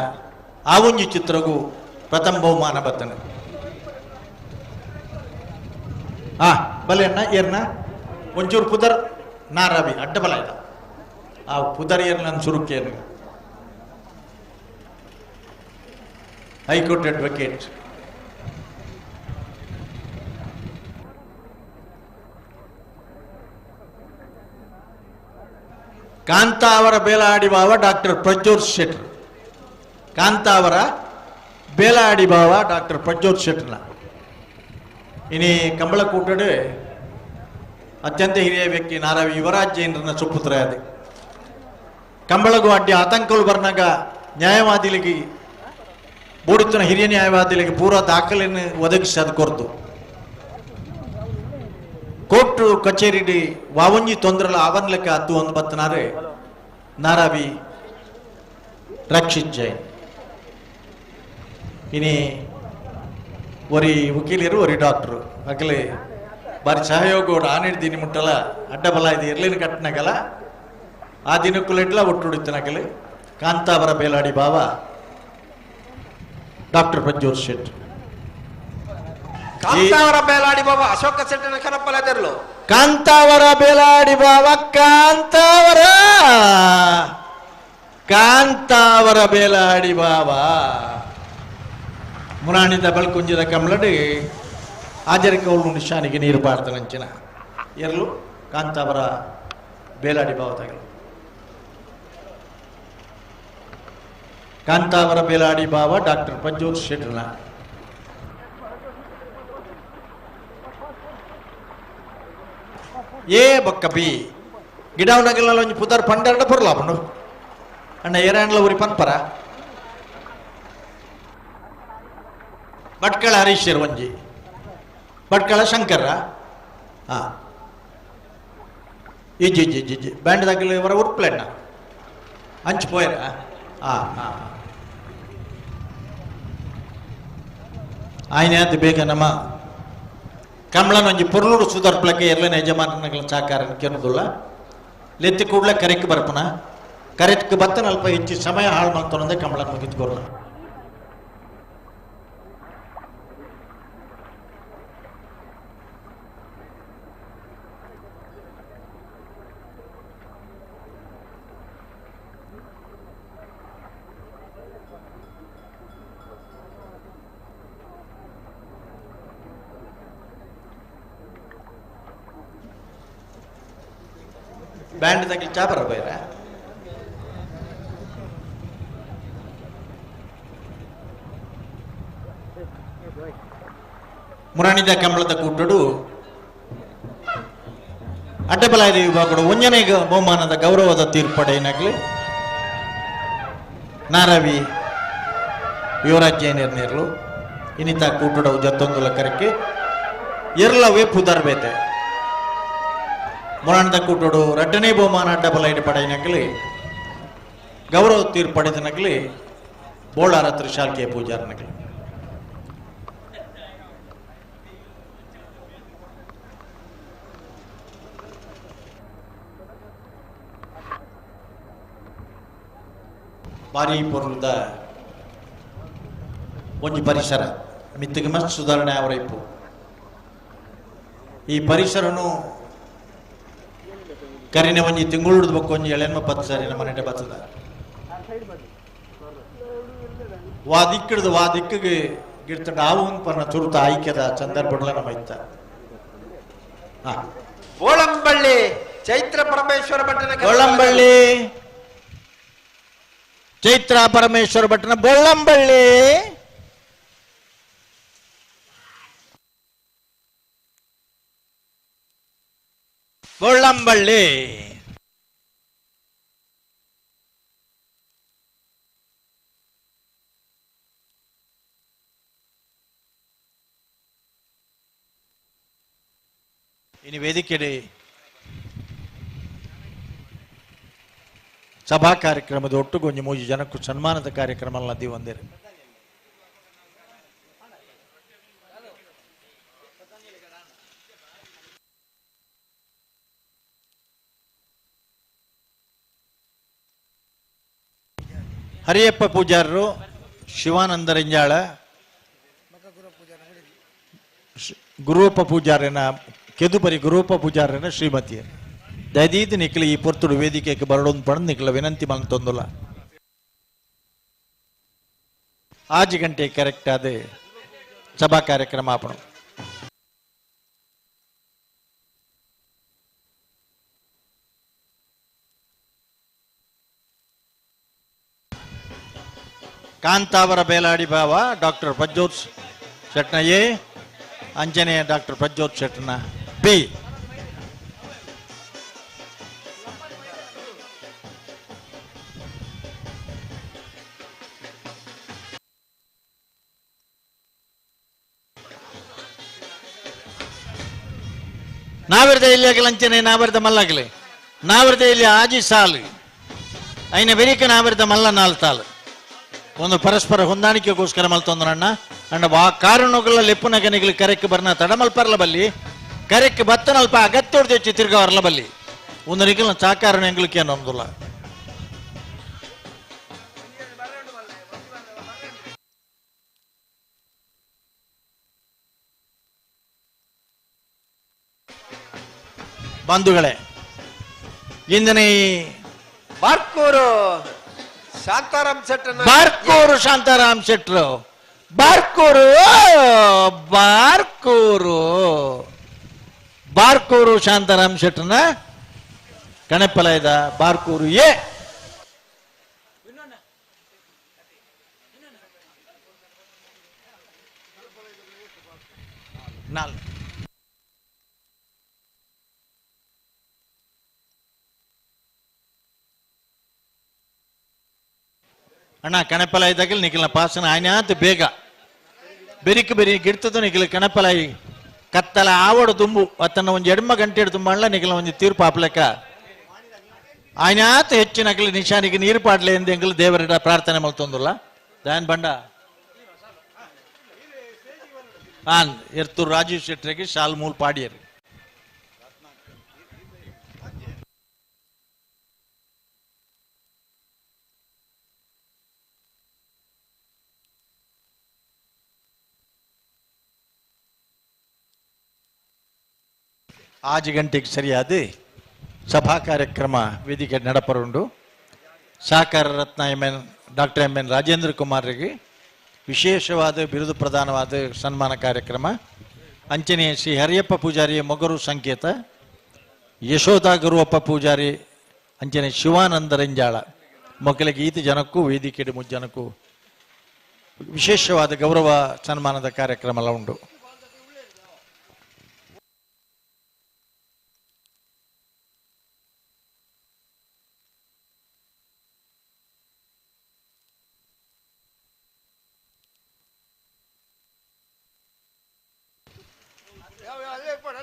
ಆವಂಜಿ ಚಿತ್ರಗೂ ಪ್ರಥಮ ಬಹುಮಾನ ಬರ್ತನೆ. ಆ ಬಲೆ ಅಣ್ಣ ಏರ್ನ ಒಂಚೂರು ಪುದರ್ ನಾರಾವಿ ಅಡ್ಡ ಬಲ ಇದ್ದ ಆ ಪುದರ್ ಏರ್ನ ನನ್ನ ಸುರುಕೇನು ಹೈಕೋರ್ಟ್ ಅಡ್ವೊಕೇಟ್ ಕಾಂತಾವರ ಬೇಲಾಡಿ ಬಾವ ಡಾಕ್ಟರ್ ಪ್ರಜ್ವಲ್ ಶೆಟ್ರ್. ಕಾಂತಾವರ ಬೇಲಾಡಿ ಬಾವ ಡಾಕ್ಟರ್ ಪ್ರಜ್ವಲ್ ಶೆಟ್ರ್ನ ಇನಿ ಕಂಬಳಕೂಟಡೆ ಅತ್ಯಂತ ಹಿರಿಯ ವ್ಯಕ್ತಿ ನಾರಾವಿ ಯುವರಾಜ್ ಜೈನರನ್ನ ಸುಪುತ್ರ ಅದೇ. ಕಂಬಳಗೂ ಅಡ್ಡಿ ಆತಂಕಗಳು ಬರ್ನಾಗ ನ್ಯಾಯವಾದಿಗಳಿಗೆ ಬೋಡಿತನ ಹಿರಿಯ ನ್ಯಾಯವಾದಿಗಳಿಗೆ ಪೂರಾ ದಾಖಲೆಯನ್ನು ಒದಗಿಸಿ ಅದು ಕೊರತು ಕೋರ್ಟ್ ಕಚೇರಿ ವಾವಂಜಿ ತೊಂದರೆಲ್ಲ ಅವನ್ ಲೆಕ್ಕ ಹತ್ತು ಒಂದು ಬತ್ತನಾರೆ ನಾರಾವಿ ರಕ್ಷಿತ್ ಜೈನ್. ಇನಿ ಒರಿ ವಕೀಲರು ಒರಿ ಡಾಕ್ಟ್ರು ಅಗಲೇ ಬಾರಿ ಸಹಯೋಗ ಆನಿಡ್ದೀನಿ ಮುಟ್ಟಲ್ಲ ಅಡ್ಡಬಲ ಇದು ಇರ್ಲಿನ ಕಟ್ಟನಗಲ ಆ ದಿನಕ್ಕುಲೆಡ್ಲ ಒಟ್ಟುಡಿತನಗಲೆ ಕಾಂತಾವರ ಬೇಲಾಡಿ ಬಾವ ಡಾಕ್ಟರ್ ಪ್ರಜ್ವಲ್ ಶೆಟ್. ಕಾಂತಾವರ ಬೇಲಾಡಿ ಬಾಬಾ ಅಶೋಕ ಶೆಟ್ಟನ ಕನಪ್ಪಲದರ್ಲು. ಕಾಂತಾವರ ಬೇಲಾಡಿ ಬಾವ ಕಾಂತಾವರ ಕಾಂತಾವರ ಬೇಲಾಡಿ ಬಾವ ಮುರಾಣಿದ ಬಲ್ಕುಂಜಿದ ಕಮಲಡಿ ಆಜರಿಕೌಲು ನಿಶಾನಿಗೆ ನೀರು ಬಾರ್ದನಂಚಿನ ಎರಲು ಕಾಂತಾವರ ಬೇಲಾಡಿ ಬಾವ ತಗಲು. ಕಾಂತಾವರ ಬೇಲಾಡಿ ಬಾವ ಡಾಕ್ಟರ್ ಪ್ರಜ್ವಲ್ ಶೆಟ್ಟರ್ನ. ಎ ಬೊಕ್ಕ ಬಿ ಗಿಡವನಗಲ ಒಂಜಿ ಪುದರ್ ಪಂಡೆರಡ ಪೊರ್ಲಾಪುಂಡು ಅಣ್ಣ ಏರಾಂಡ್ಲ ಊರಿ ಪನ್ಪರ ಭಟ್ಕಳ ಹರೀಶರ್ ಒಂಜಿ ಭಟ್ಕಳ ಶಂಕರ ಹಾಂ ಇಜ್ಜಿ ಇಜ್ಜಿ ಇಜ್ಜಿ ಇಜ್ಜಿ ಬ್ಯಾಂಡ್ ದಾಗಲಿ ಇವರ ಉರ್ಪ್ಲೆಣ್ಣ ಅಂಚು ಪೋಯರ ಹಾಂ ಹಾಂ ಆಯ್ನಾತ್ ಬೇಗ ನಮ್ಮ ಕಮಲನ ಒಂಜಿ ಪೊರ್ಲೂರು ಸುದರ್ಪ್ಲಕ್ಕೆ ಎಲ್ಲನ ಯಜಮಾನಗಳ ಸಹಕಾರ ಕೆನದುಲ್ಲ. ಲೆತ್ತಿ ಕೂಡಲೇ ಕರೆಕ್ ಬರ್ಪುನ ಕರೆಕ್ ಬತ್ತನ ಅಲ್ಪ ಹೆಚ್ಚು ಸಮಯ ಹಾಳು ಮಾಡ್ತಾನಂದ್ರೆ ಕಂಬಳ ಮುಗಿದ್ಕೊರ್ನ. ಬ್ಯಾಂಡ್ ತಗಲಿ ಚಾಪರ ಬೈರ ಮುರಾಣಿದ ಕಂಬಳದ ಕೂಟಡು ಅಡ್ಡಬಲಾಯದ ವಿಭಾಗಡು ಒಂಜನೇ ಬಹುಮಾನದ ಗೌರವದ ತೀರ್ಪಡೆಯನಾಗಲಿ ನಾರವಿ ಯುವರಾಜ್ ಜೈನರ್ನೇರ್ಲು ಇನ್ನಿತ ಕೂಟಡವು ಜತ್ತೊಂದುಲ ಕರಕ್ಕೆ ಎರ್ಲವೇ ಪುದರ್ಬೇತೆ ಮುರಾಣದ ಕೂಟಡು ರಡ್ಡನೇ ಬಹುಮಾನ ಅಡ್ಡಬಲಾಯದ ಪಡೆಯನಾಗಲಿ ಗೌರವ ತೀರ್ಪಡೆದನಾಗಲಿ ಬೋಳಾರ ತ್ರಿಶಾಲ್ಕೆ ಪೂಜಾರನಾಗಲಿ. ಭಾರಿ ಪೊರ್ಲುದ ಒಂಜಿ ಪರಿಸರ ಮಿತ್ತಿಗೆ ಮಸ್ತ್ ಸುಧಾರಣೆ ಅವರ ಇಪ್ಪು. ಈ ಪರಿಸರನು ಕರಿನ ಒಂಜಿ ತಿಂಗಳು ಬೊಕ್ಕ ಒಂಜಿ ಎಳೆನ್ಮ ಪತ್ತು ಸಾರಿ ನಮ್ಮ ಮನೆಟ ಬತ್ತದ ವಾ ದಿಕ್ಕಿಡ್ದು ವಾ ದಿಕ್ಕಿಗೆ ಗಿಡ್ತಂಡ ಆವು ಪನ್ನ ತುರುತ ಆಯ್ಕೆದ ಸಂದರ್ಭಗಳ ನಮ್ಮ ಇತ್ತ. ಬೋಳಂಬಳ್ಳಿ ಚೈತ್ರ ಪರಮೇಶ್ವರ ಭಟ್ಟನ ಬೋಳಂಬಳ್ಳಿ ಚೈತ್ರ ಪರಮೇಶ್ವರ ಭಟ್ಟನ ಬೋಳಂಬಳ್ಳಿ ಬೋಳಂಬಳ್ಳಿ ಇನ್ನು ವೇದಿಕೆಡೆ ಸಭಾ ಕಾರ್ಯಕ್ರಮದ ಒಟ್ಟುಗೊಂಜಿ ಮೂಜಿ ಜನಕ್ಕೂ ಸನ್ಮಾನದ ಕಾರ್ಯಕ್ರಮ ನದಿ ಒಂದೇರು. ಹರಿಯಪ್ಪ ಪೂಜಾರರು, ಶಿವಾನಂದ ರಂಜಾಳ, ಗುರುವಪ್ಪ ಪೂಜಾರನ ಕೆದುಬರಿ ಗುರುವಪ್ಪ ಪೂಜಾರನ ಶ್ರೀಮತಿಯರು ದಯದೀದ್ ನಿಖಿಲ ಈ ಪೊರ್ತುಡು ವೇದಿಕೆಗೆ ಬರಡೊಂದು ಪಡೆದು ನಿಖಿಲ ವಿನಂತಿ ಮಂತೊಂದುಲ್ಲ. 5 ಗಂಟೆ ಕರೆಕ್ಟ್ ಆದ ಸಭಾ ಕಾರ್ಯಕ್ರಮ ಆಪಣ. ಕಾಂತಾವರ ಬೇಲಾಡಿ ಭಾವ ಡಾಕ್ಟರ್ ಪ್ರಜ್ಯೋತ್ ಶೆಟ್ನ ಎ, ಅಂಜನೇಯ ಡಾಕ್ಟರ್ ಪ್ರಜ್ಯೋತ್ ಶೆಟ್ನ ಬಿ. ನಾವಿರ್ದ ಇಲ್ಲಿ ಆಗಲಿ ಅಂಚನೆ ನಾವಿರ್ದ ಮಲ್ಲಾಗಲಿ ನಾವಿರ್ದ ಇಲ್ಲಿ ಆಜಿ ಸಾಲು ಐನ ಬೆರಿಕ ನಾವಿರ್ದ ಮಲ್ಲ ನಾಲ್ ತಾಲು ಒಂದು ಪರಸ್ಪರ ಹೊಂದಾಣಿಕೆಗೋಸ್ಕರ ಮಲ್ತೊಂದರಣ್ಣ ಅಂಡ ವಾ ಕಾರಣಗಳ ಲೆಪ್ಪುನಗನಿಗಳು ಕರೆಕ್ ಬರ್ನ ತಡಮಲ್ಪರ್ಲ ಬಲ್ಲಿ ಕರೆಕ್ ಬತ್ತನಲ್ಪ ಅಗತ್ಯ ಹೆಚ್ಚು ತಿರ್ಗ ವರ್ಲ ಬಲ್ಲಿ ಒಂದು ನಿಗಲ ಸಾಕಾರಣ ಎಂಗ್ಲಿಕ್ಕೆ ನೊಂದುಲ್ಲ. ಬಂಧುಗಳೇ, ಇಂದಿನ ಈ ಬಾರ್ಕೂರು ಶಾಂತಾರಾಮ್ ಶೆಟ್ಟರ್, ಬಾರ್ಕೂರು ಶಾಂತಾರಾಮ್ ಶೆಟ್ರು, ಬಾರ್ಕೂರು ಬಾರ್ಕೂರು ಬಾರ್ಕೂರು ಶಾಂತಾರಾಮ್ ಶೆಟ್ಟರ್ನ ಕಣಪ್ಪಲಯದ ಬಾರ್ಕೂರು ಎ. ನಾಲ್ಕು ಅಣ್ಣ ಕಣಪಲಾಯಿ ತಗಲ್ ನಿಖಿಲ್ನ ಪಾಸನ ಆಯ್ನಾತ್ ಬೇಗ ಬೆರಿಕ್ ಬೆರಿ ಗಿಡ್ತದ ನಿಖಿಲ್ ಕಣಪಲಾಯಿ ಕತ್ತಲ ಆವಡು ದುಂಬು ಅತ್ತನ್ನ ಒಂಜಿ ಎಡ್ಮ ಗಂಟೆ ತುಂಬಣ್ಣ ನಿಖಿಲ ಒಂಜಿ ತೀರ್ಪು ಆಪ್ಲೆಕ್ಕ ಆಯ್ನಾತ್ ಹೆಚ್ಚಿನ ಅಗಲಿ ನಿಶಾನಿಗೆ ನೀರು ಪಾಡ್ಲೆ ಎಂದು ಎಂಗಲು ದೇವರ ಪ್ರಾರ್ಥನೆ ಮಲ್ತೊಂದುಲ್ಲ ದಾನ್ ಬಂಡ ಆನ್ ಎರ್ತೂರು ರಾಜೀವ್ ಶೆಟ್ಟರಿಗೆ ಶಾಲ್ ಮೂಲ್ ಪಾಡಿಯರು. 6 ಗಂಟೆಗೆ ಸರಿಯಾದ ಸಭಾ ಕಾರ್ಯಕ್ರಮ ವೇದಿಕೆ ನಡಪರುಂಡು. Sahakara Ratna M N doctor M N Rajendra ಕುಮಾರ್ರಿಗೆ ವಿಶೇಷವಾದ ಬಿರುದು ಪ್ರದಾನವಾದ ಸನ್ಮಾನ ಕಾರ್ಯಕ್ರಮ. ಅಂಚನೆ ಶ್ರೀ ಹರಿಯಪ್ಪ ಪೂಜಾರಿ ಮೊಗರು ಸಂಕೇತ, ಯಶೋಧ ಗುರುವಪ್ಪ ಪೂಜಾರಿ ಅಂಚನೆ ಶಿವಾನಂದ ರಂಜಾಳ ಮಕ್ಕಳಿಗೆ ಈತ ಜನಕ್ಕೂ ವೇದಿಕೆ ಮುಜ್ಜನಕ್ಕೂ ವಿಶೇಷವಾದ ಗೌರವ ಸನ್ಮಾನದ ಕಾರ್ಯಕ್ರಮ ಎಲ್ಲ ಉಂಟು.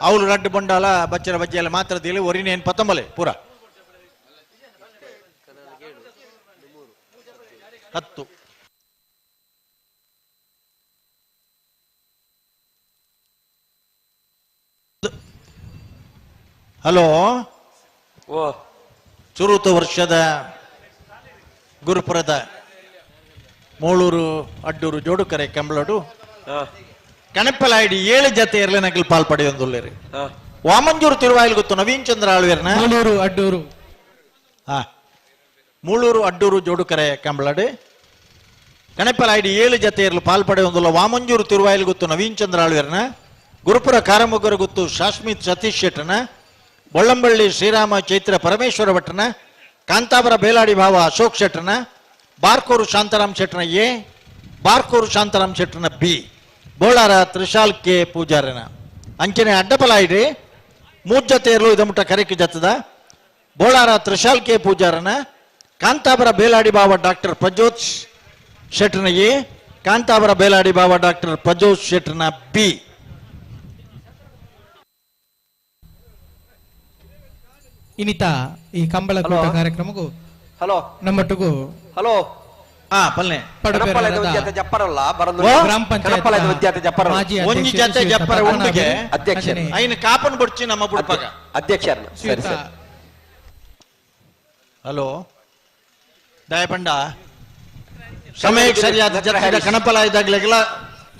ಅವಳು ರಡ್ಡು ಬಂಡಾಲ ಬಚ್ಚರ ಬಜ್ಜಿಯಲ್ಲ ಮಾತ್ರ ತಿಳಿ ಒರಿನೇನು ಪತ್ತಂಬಲೆ ಪೂರ 10. ಹಲೋ, ಚುರುತ ವರ್ಷದ ಗುರುಪುರದ ಮೂಳೂರು ಅಡ್ಡೂರು ಜೋಡುಕರೆ ಕಂಬಳಡು ಕಣಪ್ಪಲಾಯ್ಡಿ 7 ಜತೆ ಇರಲಿ ನಕಲ್ ಪಾಲ್ ಪಡೆಯೊಂದುಲ್ಲೇರಿ. ವಾಮಂಜೂರು ತಿರುವಾಯಿಲ್ ಗೊತ್ತು ನವೀನ್ ಚಂದ್ರ ಆಳ್ವೇರ್ನ ಮೂಳೂರು ಅಡ್ಡೂರು ಮೂಳೂರು ಅಡ್ಡೂರು ಜೋಡುಕರೆ ಕಂಬಳಡು ಕಣಪ್ಪಲಾಯ್ಡಿ 7 ಜತೆ ಇರಲು ಪಾಲ್ ಪಡೆಯೊಂದುಲ್ಲ. ವಾಮಂಜೂರು ತಿರುವಾಯಿಲ್ ಗೊತ್ತು ನವೀನ್ ಚಂದ್ರ ಆಳ್ವೇರ್ನ, ಗುರುಪುರ ಕಾರಮೊಗ್ಗರ ಗೊತ್ತು ಶಾಸ್ಮಿತ್ ಸತೀಶ್ ಶೆಟ್ಟನ, ಬೊಳ್ಳಂಬಳ್ಳಿ ಶ್ರೀರಾಮ ಚೈತ್ರ ಪರಮೇಶ್ವರ ಭಟ್ಟನ, ಕಾಂತಾಪುರ ಬೇಲಾಡಿ ಭಾವ ಅಶೋಕ್ ಶೆಟ್ಟನ, ಬಾರ್ಕೋರು ಶಾಂತಾರಾಮ್ ಶೆಟ್ಟನ ಎ, ಬಾರ್ಕೋರು ಶಾಂತಾರಾಮ್ ಶೆಟ್ಟನ ಬಿ, ಬೋಳಾರ ತ್ರಿಶಾಲ್ ಕೆ ಪೂಜಾರನ. ಅಂಚನೆ ಅಡ್ಡಪಲಾಯಿಡಿ ಮೂಜ್ಜತೆಯರ್ಲು ಇದಮುಟ್ಟ ಕರೆಕ್ ಜತ್ತದ ಬೋಳಾರ ತ್ರಿಶಾಲ್ ಕೆ ಪೂಜಾರನ, ಕಾಂತಾಪುರ ಬೇಲಾಡಿ ಬಾವ ಡಾಕ್ಟರ್ ಪ್ರಜ್ಯೋತ್ ಶೆಟ್ಟನ ಎ, ಕಾಂತಾಪುರ ಬೇಲಾಡಿ ಬಾವ ಡಾಕ್ಟರ್ ಪ್ರಜ್ಯೋತ್ ಶೆಟ್ಟನ ಬಿ. ಇನ್ನಿತ ಈ ಕಂಬಳ ಕೂಟ ಕಾರ್ಯಕ್ರಮಕ್ಕೂ ಹಲೋ ನಮ್ಮೊಟ್ಟಿಗೂ ಹಲೋ ಪಲ್ನೆ ಗ್ರಾಮ ಪಂಚಾಯತ್ ಐನ ಕಾಪನ್ ಬಡ್ಚಿ ನಮ್ಮ ಬುಡ್ಪಾಗ ಅಧ್ಯಕ್ಷ. ಹಲೋ ದಯಪಂಡ ಸಮಯಕ್ಕೆ ಸರಿಯಾದ ಜತೆ ಕಣಪಲ ಇದ್ದಾಗಲೆಲ್ಲ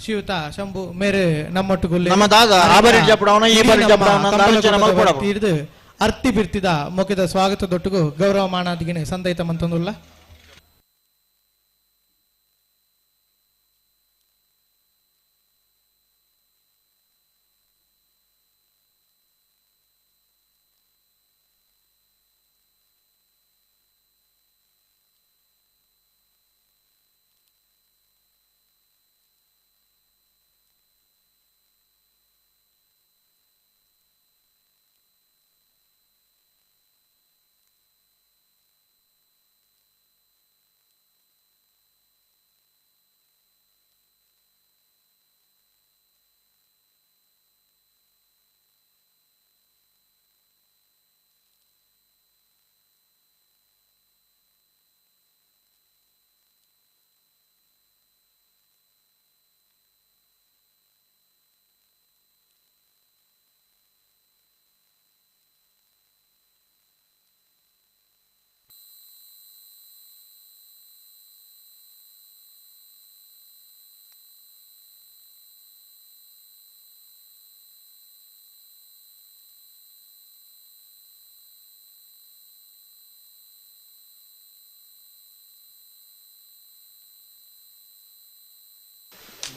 ಶ್ರೀಯುತ ಶಂಭು ಮೇರೆ ನಮ್ಮೊಟ್ಟಿಗೂ ನಮ್ಮ ದಾದ ಆ ಬಾರಿ ಜಪಡವನ ಈ ಬಾರಿ ಜಪಡವನ ಅಂತ ಆಲೋಚನೆ ಮಾಡ್ಕೊಡವು. ಅರ್ತಿ ಬಿರ್ತಿದ ಮೊಕ್ಕಿದ ಸ್ವಾಗತದೊಟ್ಟಿಗೂ ಗೌರವ ಮಾನಾದಿಗಿನ ಸಂದೈತ ಮಂತಂದುಲ್ಲ.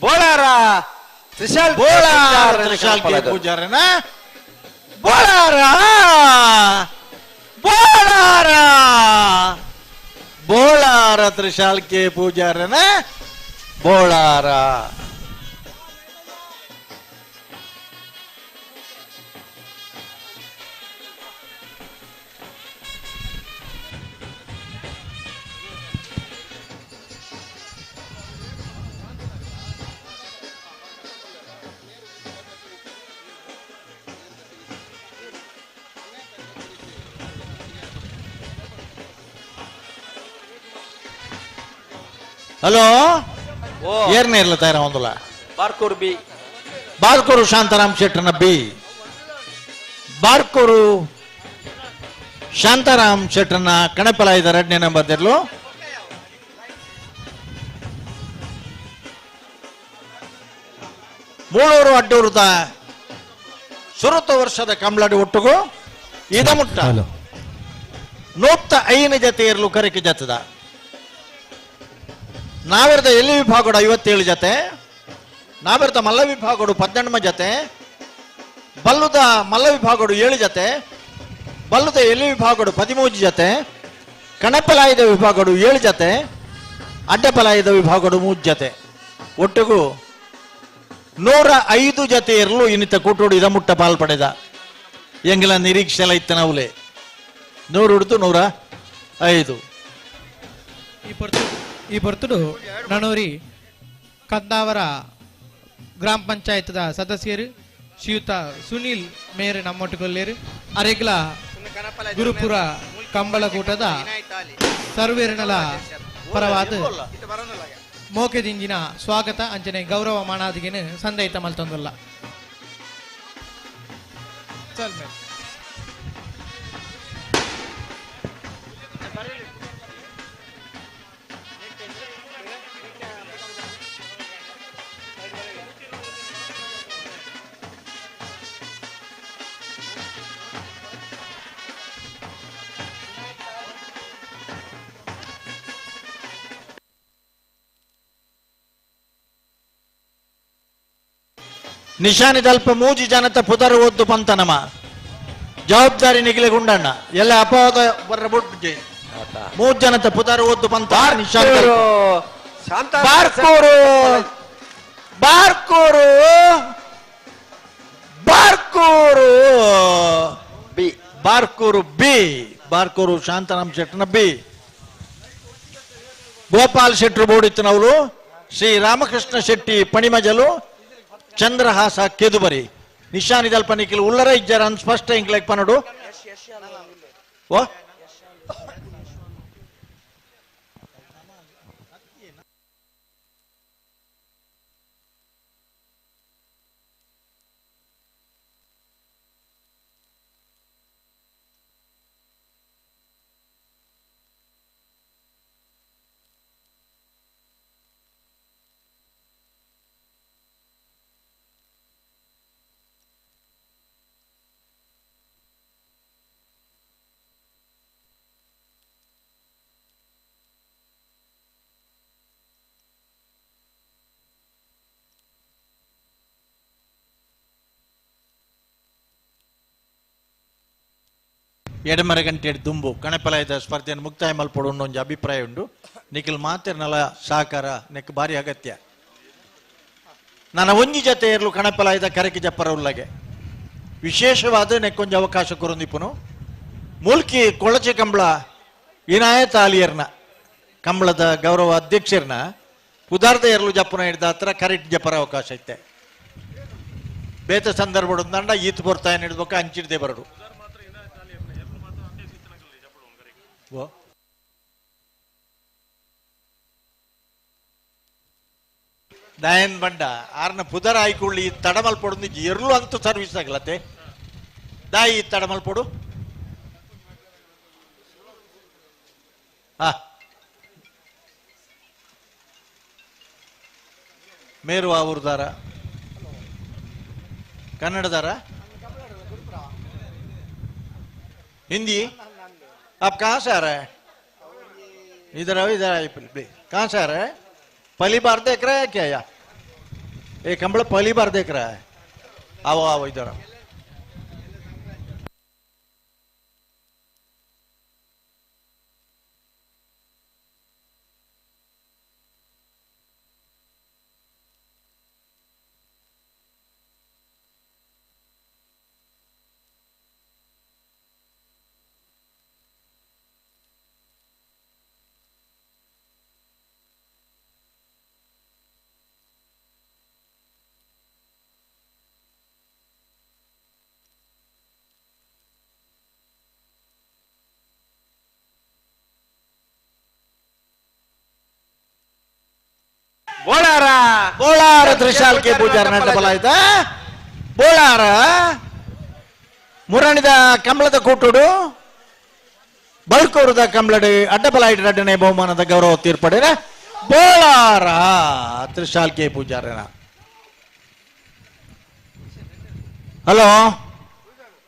ಬೋಳಾರ ತ್ರಿಶಾಲ್ ಬೋಳಾರ ತ್ರಿಶಾಲ್ ಕೆ ಪೂಜಾರನ, ಬೋಳಾರ ಬೋಳಾರ ಬೋಳಾರ ತ್ರಿಶಾಲ್ ಕೆ ಪೂಜಾರನ ಬೋಳಾರ. ಹಲೋ, ಏರ್ನೇ ಇರಲ ತಯಾರ ಒಂದುಲ ಬಾರ್ಕೂರು ಬಿ, ಬಾರ್ಕೂರು ಶಾಂತಾರಾಮ್ ಶೆಟ್ಟನ ಬಿ, ಬಾರ್ಕೂರು ಶಾಂತಾರಾಮ್ ಶೆಟ್ಟನ ಕಣಪಲ ಇದ್ದಾರೆ 2ನೇ ನಂಬರ್ ತೆರಲು. ಮೂಳೂರು ಅಡ್ಡೂರುದ ಸುರುತ ವರ್ಷದ ಕಂಬಳಡಿ ಒಟ್ಟುಗು ಇದ ಮುಟ್ಟ 105 ಜತೆ ಇರಲು ಕರಿಕೆ ಜತದ ನಾವೆರದ ಎಲ್ಲಿ ವಿಭಾಗಡು 57 ಜತೆ, ನಾವೆರದ ಮಲ್ಲ ವಿಭಾಗಡು 18 ಜತೆ, ಬಲ್ಲುದ ಮಲ್ಲ ವಿಭಾಗಡು 7 ಜತೆ, ಬಲ್ಲುದ ಎಲ್ಲಿ ವಿಭಾಗಡು 13 ಜತೆ, ಕಣಪಲಾಯದ ವಿಭಾಗಡು 7 ಜತೆ, ಅಡ್ಡಪಲಾಯದ ವಿಭಾಗಡು 3 ಜತೆ, ಒಟ್ಟಿಗೂ 105 ಜತೆ ಇರಲು ಇನ್ನಿತ ಕೂಟೋಡು ಇದ ಮುಟ್ಟ ಪಾಲ್ ಪಡೆದ. ಎಂಗಿಲ ನಿರೀಕ್ಷೆಲ ಇತ್ತ ನಾವುಲೆ 100 ಹಿಡಿದು 105. ಈ ಪೊರ್ತುಡು ನನೂರಿ ಕಂದಾವರ ಗ್ರಾಮ ಪಂಚಾಯತ್ದ ಸದಸ್ಯರು ಶ್ರೀಯುತ ಸುನೀಲ್ ಮೇರ್ ನಮ್ಮೊಟ್ಟುಗೊಲ್ಲೇರು ಅರೆಗ್ಲ ಗುರುಪುರ ಕಂಬಳಕೂಟದ ಸರ್ವೇರ್ನಲ ಪರವಾದ ಮೋಕೆದಿಂಜಿನ ಸ್ವಾಗತ ಅಂಚನೆ ಗೌರವ ಮಾನಾದಿಗೆನು ಸಂದೈತ ಮಲ್ತೊಂದುಲ್ಲ. ನಿಶಾನಿದಲ್ಪ ಮೂಜಿ ಜನತ ಪುದರ್ ಒದ್ದು ಪಂತನಮ ಜವಾಬ್ದಾರಿ ನಿಗಿಲೆ ಗುಂಡಣ್ಣ ಎಲ್ಲ ಅಪವಾದ ಬರ್ರ ಬುಡ್ಜಿ ಮೂಜ್ ಜನತ ಪುದರ್ ಒದ್ದು ಪಂತ ನಿಶಾನ್ ಬಾರ್ಕೂರು ಬಾರ್ಕೂರು ಬಾರ್ಕೂರು ಬಿ ಬಾರ್ಕೂರು ಬಿ ಬಾರ್ಕೂರು ಶಾಂತರಾಮ್ ಶೆಟ್ಟನ ಬಿ ಗೋಪಾಲ್ ಶೆಟ್ಟರು ಬೋಡಿತ್ತನವರು ಶ್ರೀ ರಾಮಕೃಷ್ಣ ಶೆಟ್ಟಿ ಪಣಿಮಜಲು ಚಂದ್ರಹಾಸ ಕೆದುಬರಿ ನಿಶಾನಿದಲ್ಪ ನಿಖಿಲ್ ಉಲ್ಲರ ಇಜ್ಜರ ಸ್ಪಷ್ಟ ಇಂಕ್ಲೆಕ್ ಪನಡು ಓ ಎಡಮರ ಗಂಟೆ ದುಂಬು ಕಣಪಲಾಯದ ಸ್ಪರ್ಧೆಯನ್ನು ಮುಕ್ತಾಯ ಮಲ್ಪಡು ಒಂಜಿ ಅಭಿಪ್ರಾಯ ಉಂಡು. ನಿಖಿಲ್ ಮಾತಿರ್ನಲ ಸಹಕಾರ ನೆಕ್ ಭಾರಿ ಅಗತ್ಯ. ನನ್ನ ಒಂಜಿ ಜೊತೆ ಇರಲು ಕಣಪಲಾಯದ ಕರಕಿ ಜಪ್ಪರ ಉಲ್ಲಗೆ ವಿಶೇಷವಾದ ನೆಕ್ಕೊಂಜಿ ಅವಕಾಶ ಕೊರೊಂದಿಪ್ಪುನು ಮೂಲ್ಕಿ ಕೊಳಚೆ ಕಂಬಳ ಇನಾಯತ್ ಆಲಿಯರ್ನ ಕಂಬಳದ ಗೌರವ ಅಧ್ಯಕ್ಷರ್ನ ಪುದಾರ್ದ ಎರಲು ಜಪ್ಪನ ಹಿಡ್ದ ಹತ್ರ ಕರೆಕ್ಟ್ ಜಪ್ಪರ ಅವಕಾಶ ಐತೆ. ಬೇತ ಸಂದರ್ಭ ದಂಡ ಈತ್ ಬರ್ತಾ ಹಿಡ್ಬೇಕು ಹಂಚಿಡ್ದೆ ಬರಡು. ನಯನ್ ಬಂಡ ಆರ್ನ ಪುದರ ಆಯ್ಕೊಳ್ಳಿ ತಡಮಲ್ ಪೊಡು ಎರ್ಲು ಅಂತೂ ಸರ್ವಿಸ್ ಆಗಲತ್ತೆ ದಾಯಿ ತಡಮಲ್ ಪೊಡು. ಮೇರು ಊರ್ದಾರ ಕನ್ನಡದಾರ हिंदी आप कहाँ से आ रहे हैं? इधर आओ, इधर आइए प्लीज। कहाँ से आ रहे हैं? पहली बार देख रहे हैं क्या? या एक कंबल पहली बार देख रहा है? आओ आओ इधर आओ। ಬೋಳಾರ ಬೋಳಾರ ತ್ರಿಶಾಲ್ಕೆ ಪೂಜಾರ ನಡ್ಡಬಲಾಯ್ತ ಬೋಳಾರ ಮುರಣಿದ ಕಂಬಳದ ಕೂಟುಡು ಬಳ್ಕೋರದ ಕಂಬಳಡಿ ಅಡ್ಡಬಲಾಯ್ಟ ರಡ್ಡನೆ ಬಹುಮಾನದ ಗೌರವ ತೀರ್ಪಡಿನ ಬೋಳಾರ ತ್ರಿಶಾಲ್ಕೆ ಪೂಜಾರನ. ಹಲೋ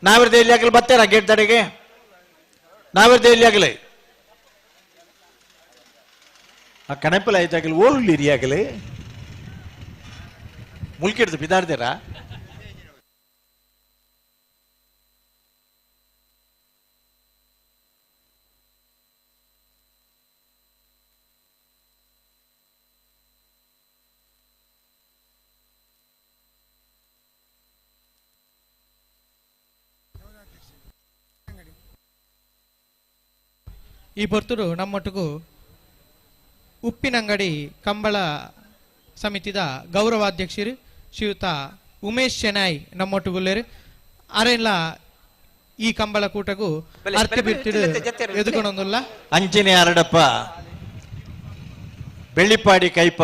ನಾವಿರ್ದೆ ಇಲ್ಲಿ ಆಗಲಿ ಬರ್ತಾರ ಗೇಟ್ ತಡೆಗೆ ನಾವಿರ್ದೆ ಇಲ್ಲಿ ಆಗಲಿ ಆ ಕಣಪಲ ಆಯ್ತಾಗಲಿ ಓಲ್ ಆಗಲಿ ಮುಲ್ಕಿಡ್ದು ಬಿದಾಡ್ದಿರಾ. ಈ ಪೊರ್ತುಡು ನಮ್ಮೊಟ್ಟಿಗೂ ಉಪ್ಪಿನಂಗಡಿ ಕಂಬಳ ಸಮಿತಿದ ಗೌರವಾಧ್ಯಕ್ಷರು ಶ್ರೀಯುತ ಉಮೇಶ್ ಶೆನಾಯ್ ನಮ್ಮೊಟ್ಟುಗುಲ್ಲೇರು ಅರೆಲ್ಲ ಈ ಕಂಬಳ ಕೂಟಗೂ ಅರ್ಥ ಬಿರ್ತಿಡು ಎದುಕೊಣೊಂದುಲ್ಲ. ಅಂಚಿನೆ ಅರಡಪ್ಪ ಬೆಳ್ಳಿಪಾಡಿ ಕೈಪ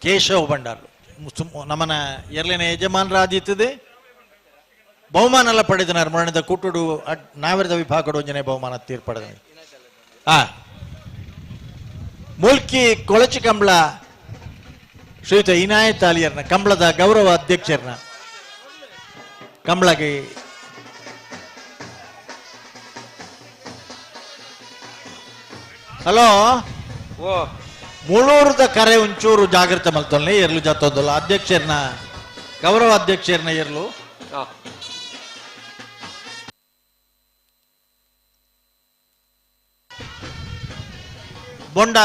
ಕೇಶವ ಭಂಡಾರು ನಮ್ಮನ ಎರಡನೇ ಯಜಮಾನರಾದಿತ್ತದೆ ಬಹುಮಾನ ಎಲ್ಲ ಪಡೆದನಾರು ಮರಣದ ಕೂಟುಡು ನಾವಿರದ ವಿಭಾಗಡು ಒಂಜನೆ ಬಹುಮಾನ ತೀರ್ಪಡೆದ ಆ ಮೂಲ್ಕಿ ಕೊಳಚಿ ಕಂಬಳ ಶ್ರೀಯುತ ಇನಾಯತ್ ಅಲಿಯರ್ನ ಕಂಬಳದ ಗೌರವ ಅಧ್ಯಕ್ಷರನ್ನ ಕಂಬಳಗೆ ಹಲೋ ಮುಳೂರದ ಕರೆ ಒಂಚೂರು ಜಾಗೃತೆ ಮಲ್ತೊಲ್ನೆ ಎರ್ಲು ಜಾತೋದಲ್ಲ ಅಧ್ಯಕ್ಷರನ್ನ ಗೌರವ ಅಧ್ಯಕ್ಷರನ್ನ ಎರ್ಲು ಬೊಂಡ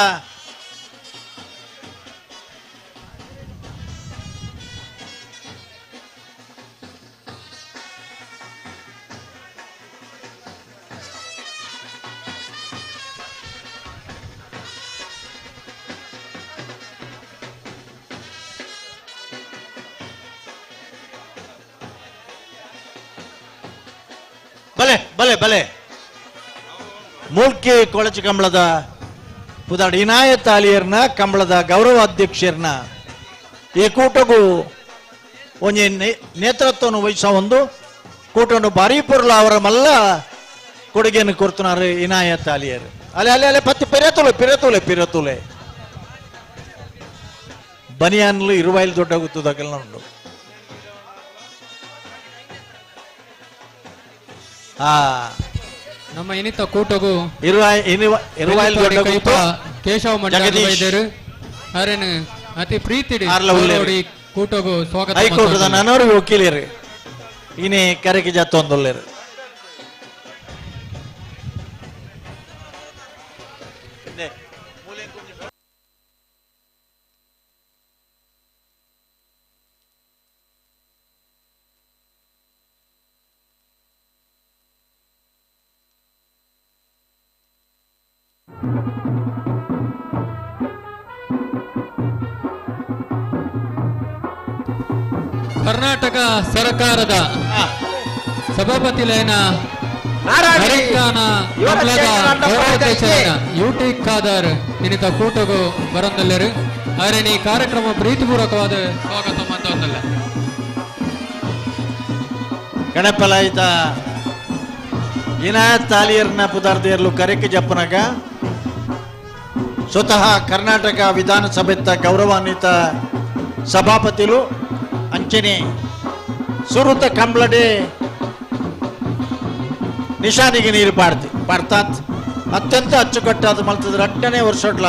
ಬಲೆ ಬಲೆ ಬಲೆ ಮೂಲ್ಕಿ ಕೊಳಚಿ ಕಂಬಳದ ಪುದಾಡ್ ಇನಾಯತ್ ಅಲಿಯರ್ನ ಕಂಬಳದ ಗೌರವ ಅಧ್ಯಕ್ಷರ್ನ ಈ ಕೂಟಗೂ ಒಂಜಿ ನೇತೃತ್ವವನ್ನು ವಹಿಸ ಒಂದು ಕೂಟವನ್ನು ಭಾರಿ ಪೊರ್ಲ ಅವರ ಮಲ್ಲ ಕೊಡುಗೆಯನ್ನು ಕೊಡ್తున్నారు ಇನಾಯತ್ ಅಲಿಯರ್. ಅಲೆ ಅಲೆ ಅಲೆ ಪತ್ತಿ ಪಿರತುಲೆ ಪಿರತುಲೆ ಪಿರತುಲೆ ಬನಿಯಾನ್ಲು ಇರುವಾಯಿಲ್ ದೊಡ್ಡ ಗುತ್ತದಾಗಲ್ಲ ಉಂಡು. ನಮ್ಮ ಇನಿತ ಕೂಟಗೂ ಕೇಶವ ಮಂಡಲ ಅರೇನು ಅತಿ ಪ್ರೀತಿ ಕೂಟಗೂ ಸ್ವಾಗತ. ಹೈಕೋರ್ಟ್ ನನವರು ವಕೀಲರು ಇನಿ ಕರೆಗೆ ಜಾತೊಂದುಲ್ಲೇರು. ಕರ್ನಾಟಕ ಸರ್ಕಾರದ ಸಭಾಪತಿ ಲೈನ ಯುಟಿ ಖಾದರ್ ನಿನಿತ ಕೂಟಗೂ ಬರಂದಲ್ಲೇರು ಆದರೆ ಈ ಕಾರ್ಯಕ್ರಮ ಪ್ರೀತಿಪೂರ್ವಕವಾದ ಸ್ವಾಗತ ಮಂತೊಂದಲ್ಲ. ಗಣಪಲಾಯಿತ ಇನಾಯತ್ ತಾಲಿಯರ್ನ ಪುದಾರ್ದೇರ್ಲು ಕರೆಕ್ಕೆ ಜಪ್ಪನಾಗ ಸ್ವತಃ ಕರ್ನಾಟಕ ವಿಧಾನಸಭೆತ್ತ ಗೌರವಾನ್ವಿತ ಸಭಾಪತಿಲು ಅಂಚನೆ ಸುರುತ ಕಂಬ್ಳಡೆ ನಿಶಾನಿಗೆ ನೀರು ಪಾಡ್ತಿ ಪಾಡ್ತಾತ್ ಅತ್ಯಂತ ಅಚ್ಚುಕಟ್ಟಾದ ಮಲ್ತದ ರಟ್ಟನೇ ವರ್ಷಡ್ಲ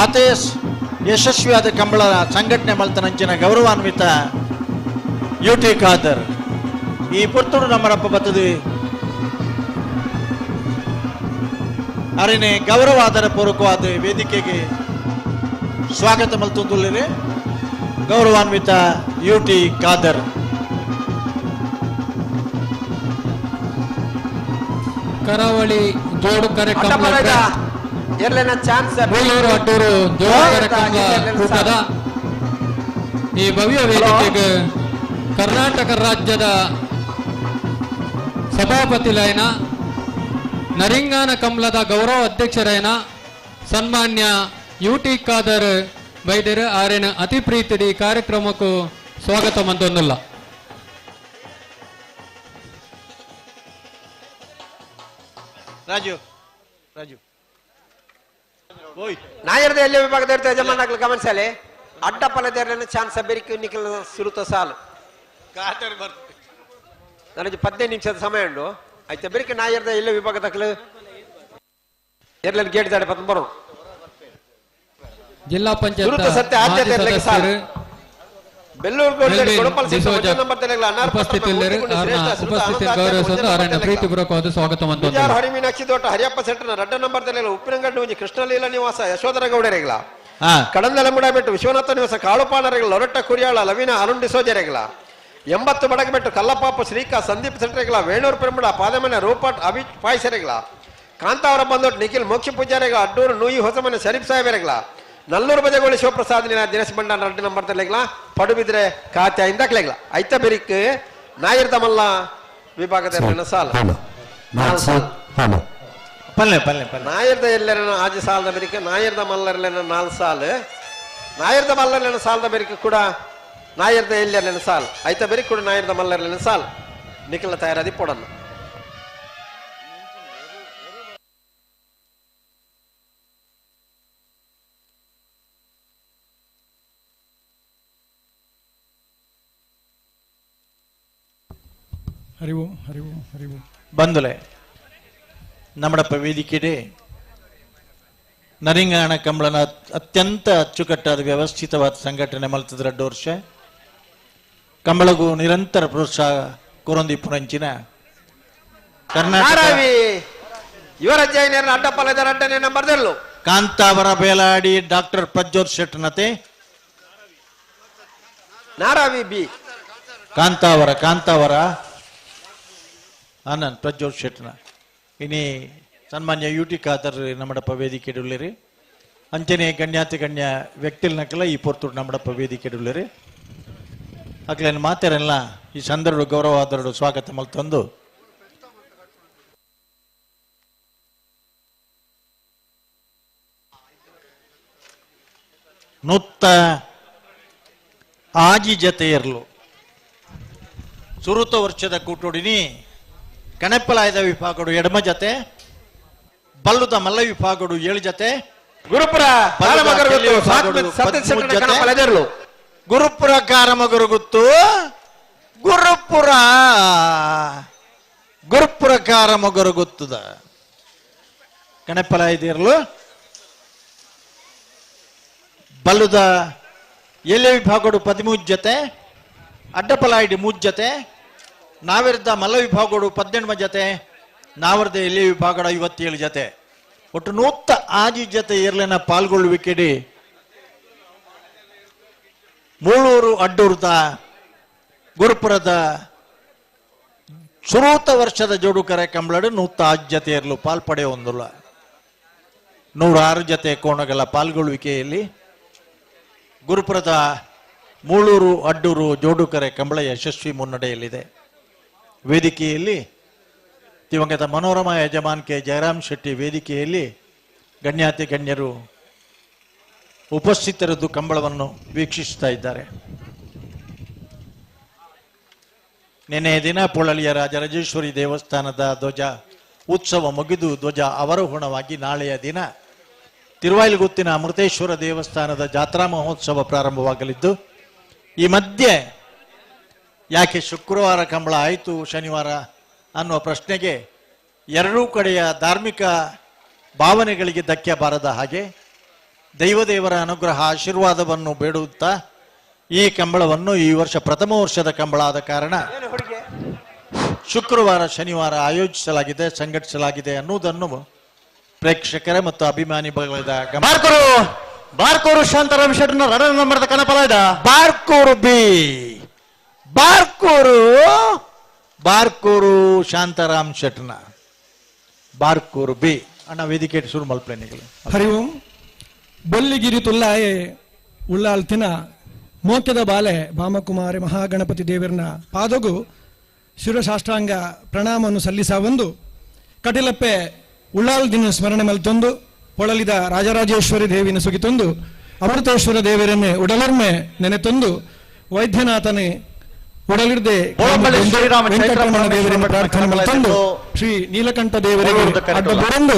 ಆತೇ ಯಶಸ್ವಿಯಾದ ಕಂಬಳ ಸಂಘಟನೆ ಮಲ್ತನಂಚಿನ ಗೌರವಾನ್ವಿತ ಯು ಟಿ ಖಾದರ್ ಈ ಪುರ್ತುಡು ನಮ್ಮರಪ್ಪ ಬತ್ತದು ಅರಿನೆ ಗೌರವಾದರ ಪೂರ್ವಕವಾದ ವೇದಿಕೆಗೆ ಸ್ವಾಗತ ಮಲ್ತುಂದುಳ್ಳಿರೆ ಗೌರವಾನ್ವಿತ ಯು ಟಿ ಖಾದರ್. ಕರಾವಳಿ ಜೋಡು ಕಾರ್ಯಕ್ರಮ ಅಡ್ಡೂರು ಜೋಡು ಕಾರ್ಯಕ್ರಮ ಕೂಟದ ಈ ಭವ್ಯ ವೇದಿಕೆಗೆ ಕರ್ನಾಟಕ ರಾಜ್ಯದ ಸಭಾಪತಿ ಲೈನ ನರಿಂಗಾನ ಕಮಲದ ಗೌರವ ಅಧ್ಯಕ್ಷರೇನ ಸನ್ಮಾನ್ಯ ಯು ಟಿ ಖಾದರ್ ಬೈದರು ಆರೇನ ಅತಿ ಪ್ರೀತಿಡಿ ಕಾರ್ಯಕ್ರಮಕ್ಕೂ ಸ್ವಾಗತ ಮಂತೊಂದಲ್ಲ. ರಾಜು ರಾಜು ನಾಯರದ ಎಲ್ಲ ವಿಭಾಗದ ಯಜಮಾನಗಳು ಗಮನಿಸಲಿ ಅಡ್ಡ ಪಲದೇರನ ಚಾನ್ಸ್ ಬೆರಿಕು ನಿಖಲ್ ಸುರುತ ಸಾಲು ನನಗೆ 15 ನಿಮಿಷದ ಸಮಯ ಉಂಡು ಆಯ್ತಾ ಬೆರಿಕೆ ನಾಯರ್ದ ಇಲ್ಲ ವಿಭಾಗ ತಕ್ಕಲು ಎರ್ಲನ್ ಗೇಟ್ ದಾಡೆ ಪತ್ತೊಂದು ಬರೋಣ ಜಿಲ್ಲಾ ಪಂಚಾಯತ್ ಸತ್ಯ ಆದ್ಯತೆ ಸದಸ್ಯರು ಬೆಲ್ಲೂರು ಉಪಸ್ಥಿತಿ ಗೌರವಿಸಲು ಅವರನ್ನು ಪ್ರೀತಿಪೂರ್ವಕವಾದ ಸ್ವಾಗತ ಹರಿಮೀನಾಕ್ಷಿ ದೋಟ ಹರಿಯಪ್ಪ ಸೆಟ್ಟನ ರಡ್ಡ ನಂಬರ್ ತಲೆಗಳ ಉಪ್ಪಿನಂಗಡ್ಡು ಒಂಜಿ ಕೃಷ್ಣಲೀಲ ನಿವಾಸ ಯಶೋಧರ ಗೌಡರೆಗಳ ಕಡಂದಲಂಬುಡ ಬೆಟ್ಟು ವಿಶ್ವನಾಥ ನಿವಾಸ ಕಾಳುಪಾಣರೆಗಳ ಲೊರಟ್ಟ ಕುರಿಯಾಳ ಲವೀನ ಅರುಣ್ ಡಿಸೋಜರೆಗಳ 80 ಬಡಗಬೆಟ್ಟು ಕಲ್ಲಪಾಪ ಶ್ರೀಕಾ ಸಂದೀಪ್ ಸೆಟ್ಟರೆಗಳ ವೇಣೂರು ಪೆರುಂಬಡ ಪಾದಮನೆ ರೂಪಾಟ್ ಅಭಿ ಪಾಯ್ಸರೆಗಳ ಕಾಂತಾವರ ಬಂದೋಟ್ ನಿಖಿಲ್ ಮೋಕ್ಷ ಪೂಜಾರಿಗಳ ಅಡ್ಡೂರು ನೂಯಿ ಹೊಸಮನೆ ಶರೀಫ್ ಸಾಹೇಬರೆಗಳ ನಲ್ಲೂರು ಬಜಗೋಳಿ ಶಿವಪ್ರಸಾದ್ ನಿನ ದಿನೇಶ್ ಬಂಡ ರಡ್ಡು ನಂಬರ್ ತಲೆಗಳ ಪಡುಬಿದ್ರೆ ಕಾತ್ಯಾಯಿಂದ ಕ್ಲೆಗಳ ಐತ ಬೆರಿಕ್ ನಾಯಿರ್ದಮಲ್ಲ ವಿಭಾಗದ ಸಾಲ ಪಲ್ಲೆ ಪಲ್ಲೆ ಪಲ್ಲೆ ನಾಯರ್ದ ಎಲ್ಲರನ ಆಜಿ ಸಾಲದ ಬೆರಿಕೆ ನಾಯರ್ದ ಮಲ್ಲರ್ಲೆನ 4 ಸಾಲು ನಾಯರ್ದ ಮಲ್ಲರ್ಲೆನ ಸಾಲದ ಬೆರಿಕೆ ಕೂಡ ನಾಯರ್ದ ಎಲ್ಲರಲೆನ ಸಾಲ್ ಐತ ಬೆರಿಕ್ ಕೂಡ ನಾಯರ್ದ ಮಲ್ಲರ್ಲೆನ ಸಾಲ್ ನಿಖಿಲ ತಯಾರಾದಿ ಪೊಡನ್ನ ಹರಿವು ಹರಿವು ಹರಿವು ಬಂದುಲೆ ನಮ್ಮಡಪ್ಪ ವೇದಿಕೆಡೆ ನರಿಂಗಾಣ ಕಂಬಳನ ಅತ್ಯಂತ ಅಚ್ಚುಕಟ್ಟಾದ ವ್ಯವಸ್ಥಿತವಾದ ಸಂಘಟನೆ ಮಲ್ತದ ರಡ್ಡು ವರ್ಷ ಕಂಬಳಗೂ ನಿರಂತರ ಪ್ರೋತ್ಸಾಹ ಕೊರೊಂದಿ ಪುರಂಚಿನ ಕರ್ನಾಟಕ ಯುವರಾಜ್ ಅಡ್ಡಪಾಲ ಅಡ್ಡನೆ ನಂಬರ್ ಕಾಂತಾವರ ಬೇಲಾಡಿ ಡಾಕ್ಟರ್ ಪ್ರಜ್ವಲ್ ಶೆಟ್ಟನತೆ ನಾರಾವಿ ಬಿ ಕಾಂತಾವರ ಕಾಂತಾವರ ಆನಂದ್ ಪ್ರಜ್ವಲ್ ಶೆಟ್ಟನ ಇನಿ ಸನ್ಮಾನ್ಯ ಯು ಟಿ ಖಾದರ್ ನಮ್ಮಡಪ್ಪ ವೇದಿಕೆಡುಳ್ಳೇರಿ ಅಂಚನೆ ಗಣ್ಯಾತಿ ಗಣ್ಯ ವ್ಯಕ್ತಿಲ್ನಕಲ ಈ ಪೊರ್ತುಡು ನಮ್ಮಡಪ್ಪ ವೇದಿಕೆಡುಳ್ಳೇರಿ ಅಕ್ಲೇನು ಮಾತಾರಲ್ಲ ಈ ಸಂದರ್ಭ ಗೌರವಾದರಡು ಸ್ವಾಗತ ಮಲ್ತಂದು ನೂತ್ತ ಆಜಿ ಜತೆಯರ್ಲು ಸುರುತ ವರ್ಷದ ಕೂಟೋಡಿನಿ ಕಣಪ್ಪಲಾಯದ ವಿಭಾಗಡು ಎಡಮ ಜತೆ ಬಲ್ಲುದ ಮಲ್ಲ ವಿಭಾಗಡು 7 ಜತೆ ಗುರುಪುರ ಗುರುಪುರ ಕಾರಮಗರು ಗೊತ್ತು ಗುರುಪುರ ಗುರುಪುರ ಕಾರಮಗರು ಗೊತ್ತದ ಕಣಪ್ಪಲಾಯದಿರಲು ಬಲ್ಲುದ ಎಲೆ ವಿಭಾಗಡು 13 ಜತೆ ಅಡ್ಡಪಲಾಯಿಡಿ 3 ಜತೆ ನಾವಿರ್ದ ಮಲ್ಲ ವಿಭಾಗಡು 18 ಜತೆ ನಾವರ್ದ ಎಲೆ ವಿಭಾಗಡ 57 ಜತೆ ಒಟ್ಟು 106 ಜತೆ ಏರ್ಲೆನ ಪಾಲ್ಗೊಳ್ಳುವಿಕೆಡಿ ಮೂಳೂರು ಅಡ್ಡೂರ್ದ ಗುರುಪುರದ ಸುರೂತ ವರ್ಷದ ಜೋಡುಕರೆ ಕಂಬಳಡು 106 ಜತೆ ಏರ್ಲು ಪಾಲ್ಪಡೆಯೊಂದುಲ್ಲ 106 ಜತೆ ಕೋಣಗಳ ಪಾಲ್ಗೊಳ್ಳುವಿಕೆಯಲ್ಲಿ ಗುರುಪುರದ ಮೂಳೂರು ಅಡ್ಡೂರು ಜೋಡುಕರೆ ಕಂಬಳ ಯಶಸ್ವಿ ಮುನ್ನಡೆಯಲ್ಲಿದೆ. ವೇದಿಕೆಯಲ್ಲಿ ದಿವಂಗತ ಮನೋರಮಾ ಯಜಮಾನ್ ಕೆ ಜಯರಾಮ್ ಶೆಟ್ಟಿ ವೇದಿಕೆಯಲ್ಲಿ ಗಣ್ಯಾತಿ ಗಣ್ಯರು ಉಪಸ್ಥಿತರದ್ದು ಕಂಬಳವನ್ನು ವೀಕ್ಷಿಸ್ತಾ ಇದ್ದಾರೆ. ನಿನ್ನೆಯ ದಿನ ಪೊಳಲಿಯ ರಾಜರಾಜೇಶ್ವರಿ ದೇವಸ್ಥಾನದ ಧ್ವಜ ಉತ್ಸವ ಮುಗಿದು ಧ್ವಜ ಅವರೋಹಣವಾಗಿ ನಾಳೆಯ ದಿನ ತಿರುವಾಯಿಲುಗುತ್ತಿನ ಅಮೃತೇಶ್ವರ ದೇವಸ್ಥಾನದ ಜಾತ್ರಾ ಮಹೋತ್ಸವ ಪ್ರಾರಂಭವಾಗಲಿದ್ದು, ಈ ಮಧ್ಯೆ ಯಾಕೆ ಶುಕ್ರವಾರ ಕಂಬಳ ಆಯಿತು ಶನಿವಾರ ಅನ್ನುವ ಪ್ರಶ್ನೆಗೆ ಎರಡೂ ಕಡೆಯ ಧಾರ್ಮಿಕ ಭಾವನೆಗಳಿಗೆ ಧಕ್ಕೆ ಬಾರದ ಹಾಗೆ ದೈವದೇವರ ಅನುಗ್ರಹ ಆಶೀರ್ವಾದವನ್ನು ಬೇಡುತ್ತಾ ಈ ಕಂಬಳವನ್ನು ಈ ವರ್ಷ ಪ್ರಥಮ ವರ್ಷದ ಕಂಬಳ ಆದ ಕಾರಣ ಶುಕ್ರವಾರ ಶನಿವಾರ ಆಯೋಜಿಸಲಾಗಿದೆ, ಸಂಘಟಿಸಲಾಗಿದೆ ಅನ್ನುವುದನ್ನು ಪ್ರೇಕ್ಷಕರ ಮತ್ತು ಅಭಿಮಾನಿ ಬಳಗದ ಬಾರ್ಕೂರು ಶಾಂತಾರಾಮ್ ಶೆಟ್ಟರ್ ರಡ ನಂಬರ್ದ ಕನಪಲಾಯ್ದ ಬಾರ್ಕೂರು ಬಿ ಬಾರ್ಕೂರು ಬಾರ್ಕೂರು ಶಾಂತಾರಾಮ್ ಶೆಟ್ಟರ್ನ ಬಾರ್ಕೂರು ಬಿ ಅಣ್ಣ ವೇದಿಕೆ ಶುರು ಮಲ್ಪ್ಲೇನಿಗಳು. ಹರಿ ಓಂ. ಬೊಲ್ಲಿಗಿರಿ ತುಲ್ಲಾಯೆ ಉಳ್ಳಾಲ್ತಿನ ಮೋಕೆದ ಬಾಲೆ ಭಾಮಕುಮಾರಿ ಮಹಾಗಣಪತಿ ದೇವರನ ಪಾದಗು ಶಿರಶಾಷ್ಟಾಂಗ ಪ್ರಣಾಮವನ್ನು ಸಲ್ಲಿಸವಂದು ಕಟಿಲಪ್ಪೆ ಉಳ್ಳಾಲ್ದಿನ ಸ್ಮರಣೆ ಮಲ್ತೊಂದು ಪೊಳಲಿದ ರಾಜರಾಜೇಶ್ವರಿ ದೇವಿನ ಸುಗಿತೊಂದು ಅಮೃತೇಶ್ವರ ದೇವರನ್ನೇ ಉಡಲರ್ಮೆ ನೆನೆತೊಂದು ವೈದ್ಯನಾಥನೇ ಉಡಲಿರ್ದೆ ವೆಂಕಟರಮಣ ದೇವರನ್ನು ಪ್ರಾರ್ಥನೆ ಮಲ್ತೊಂದು ಶ್ರೀ ನೀಲಕಂಠ ದೇವರಿಗೆ ಅಡ್ಡ ಬರಂದು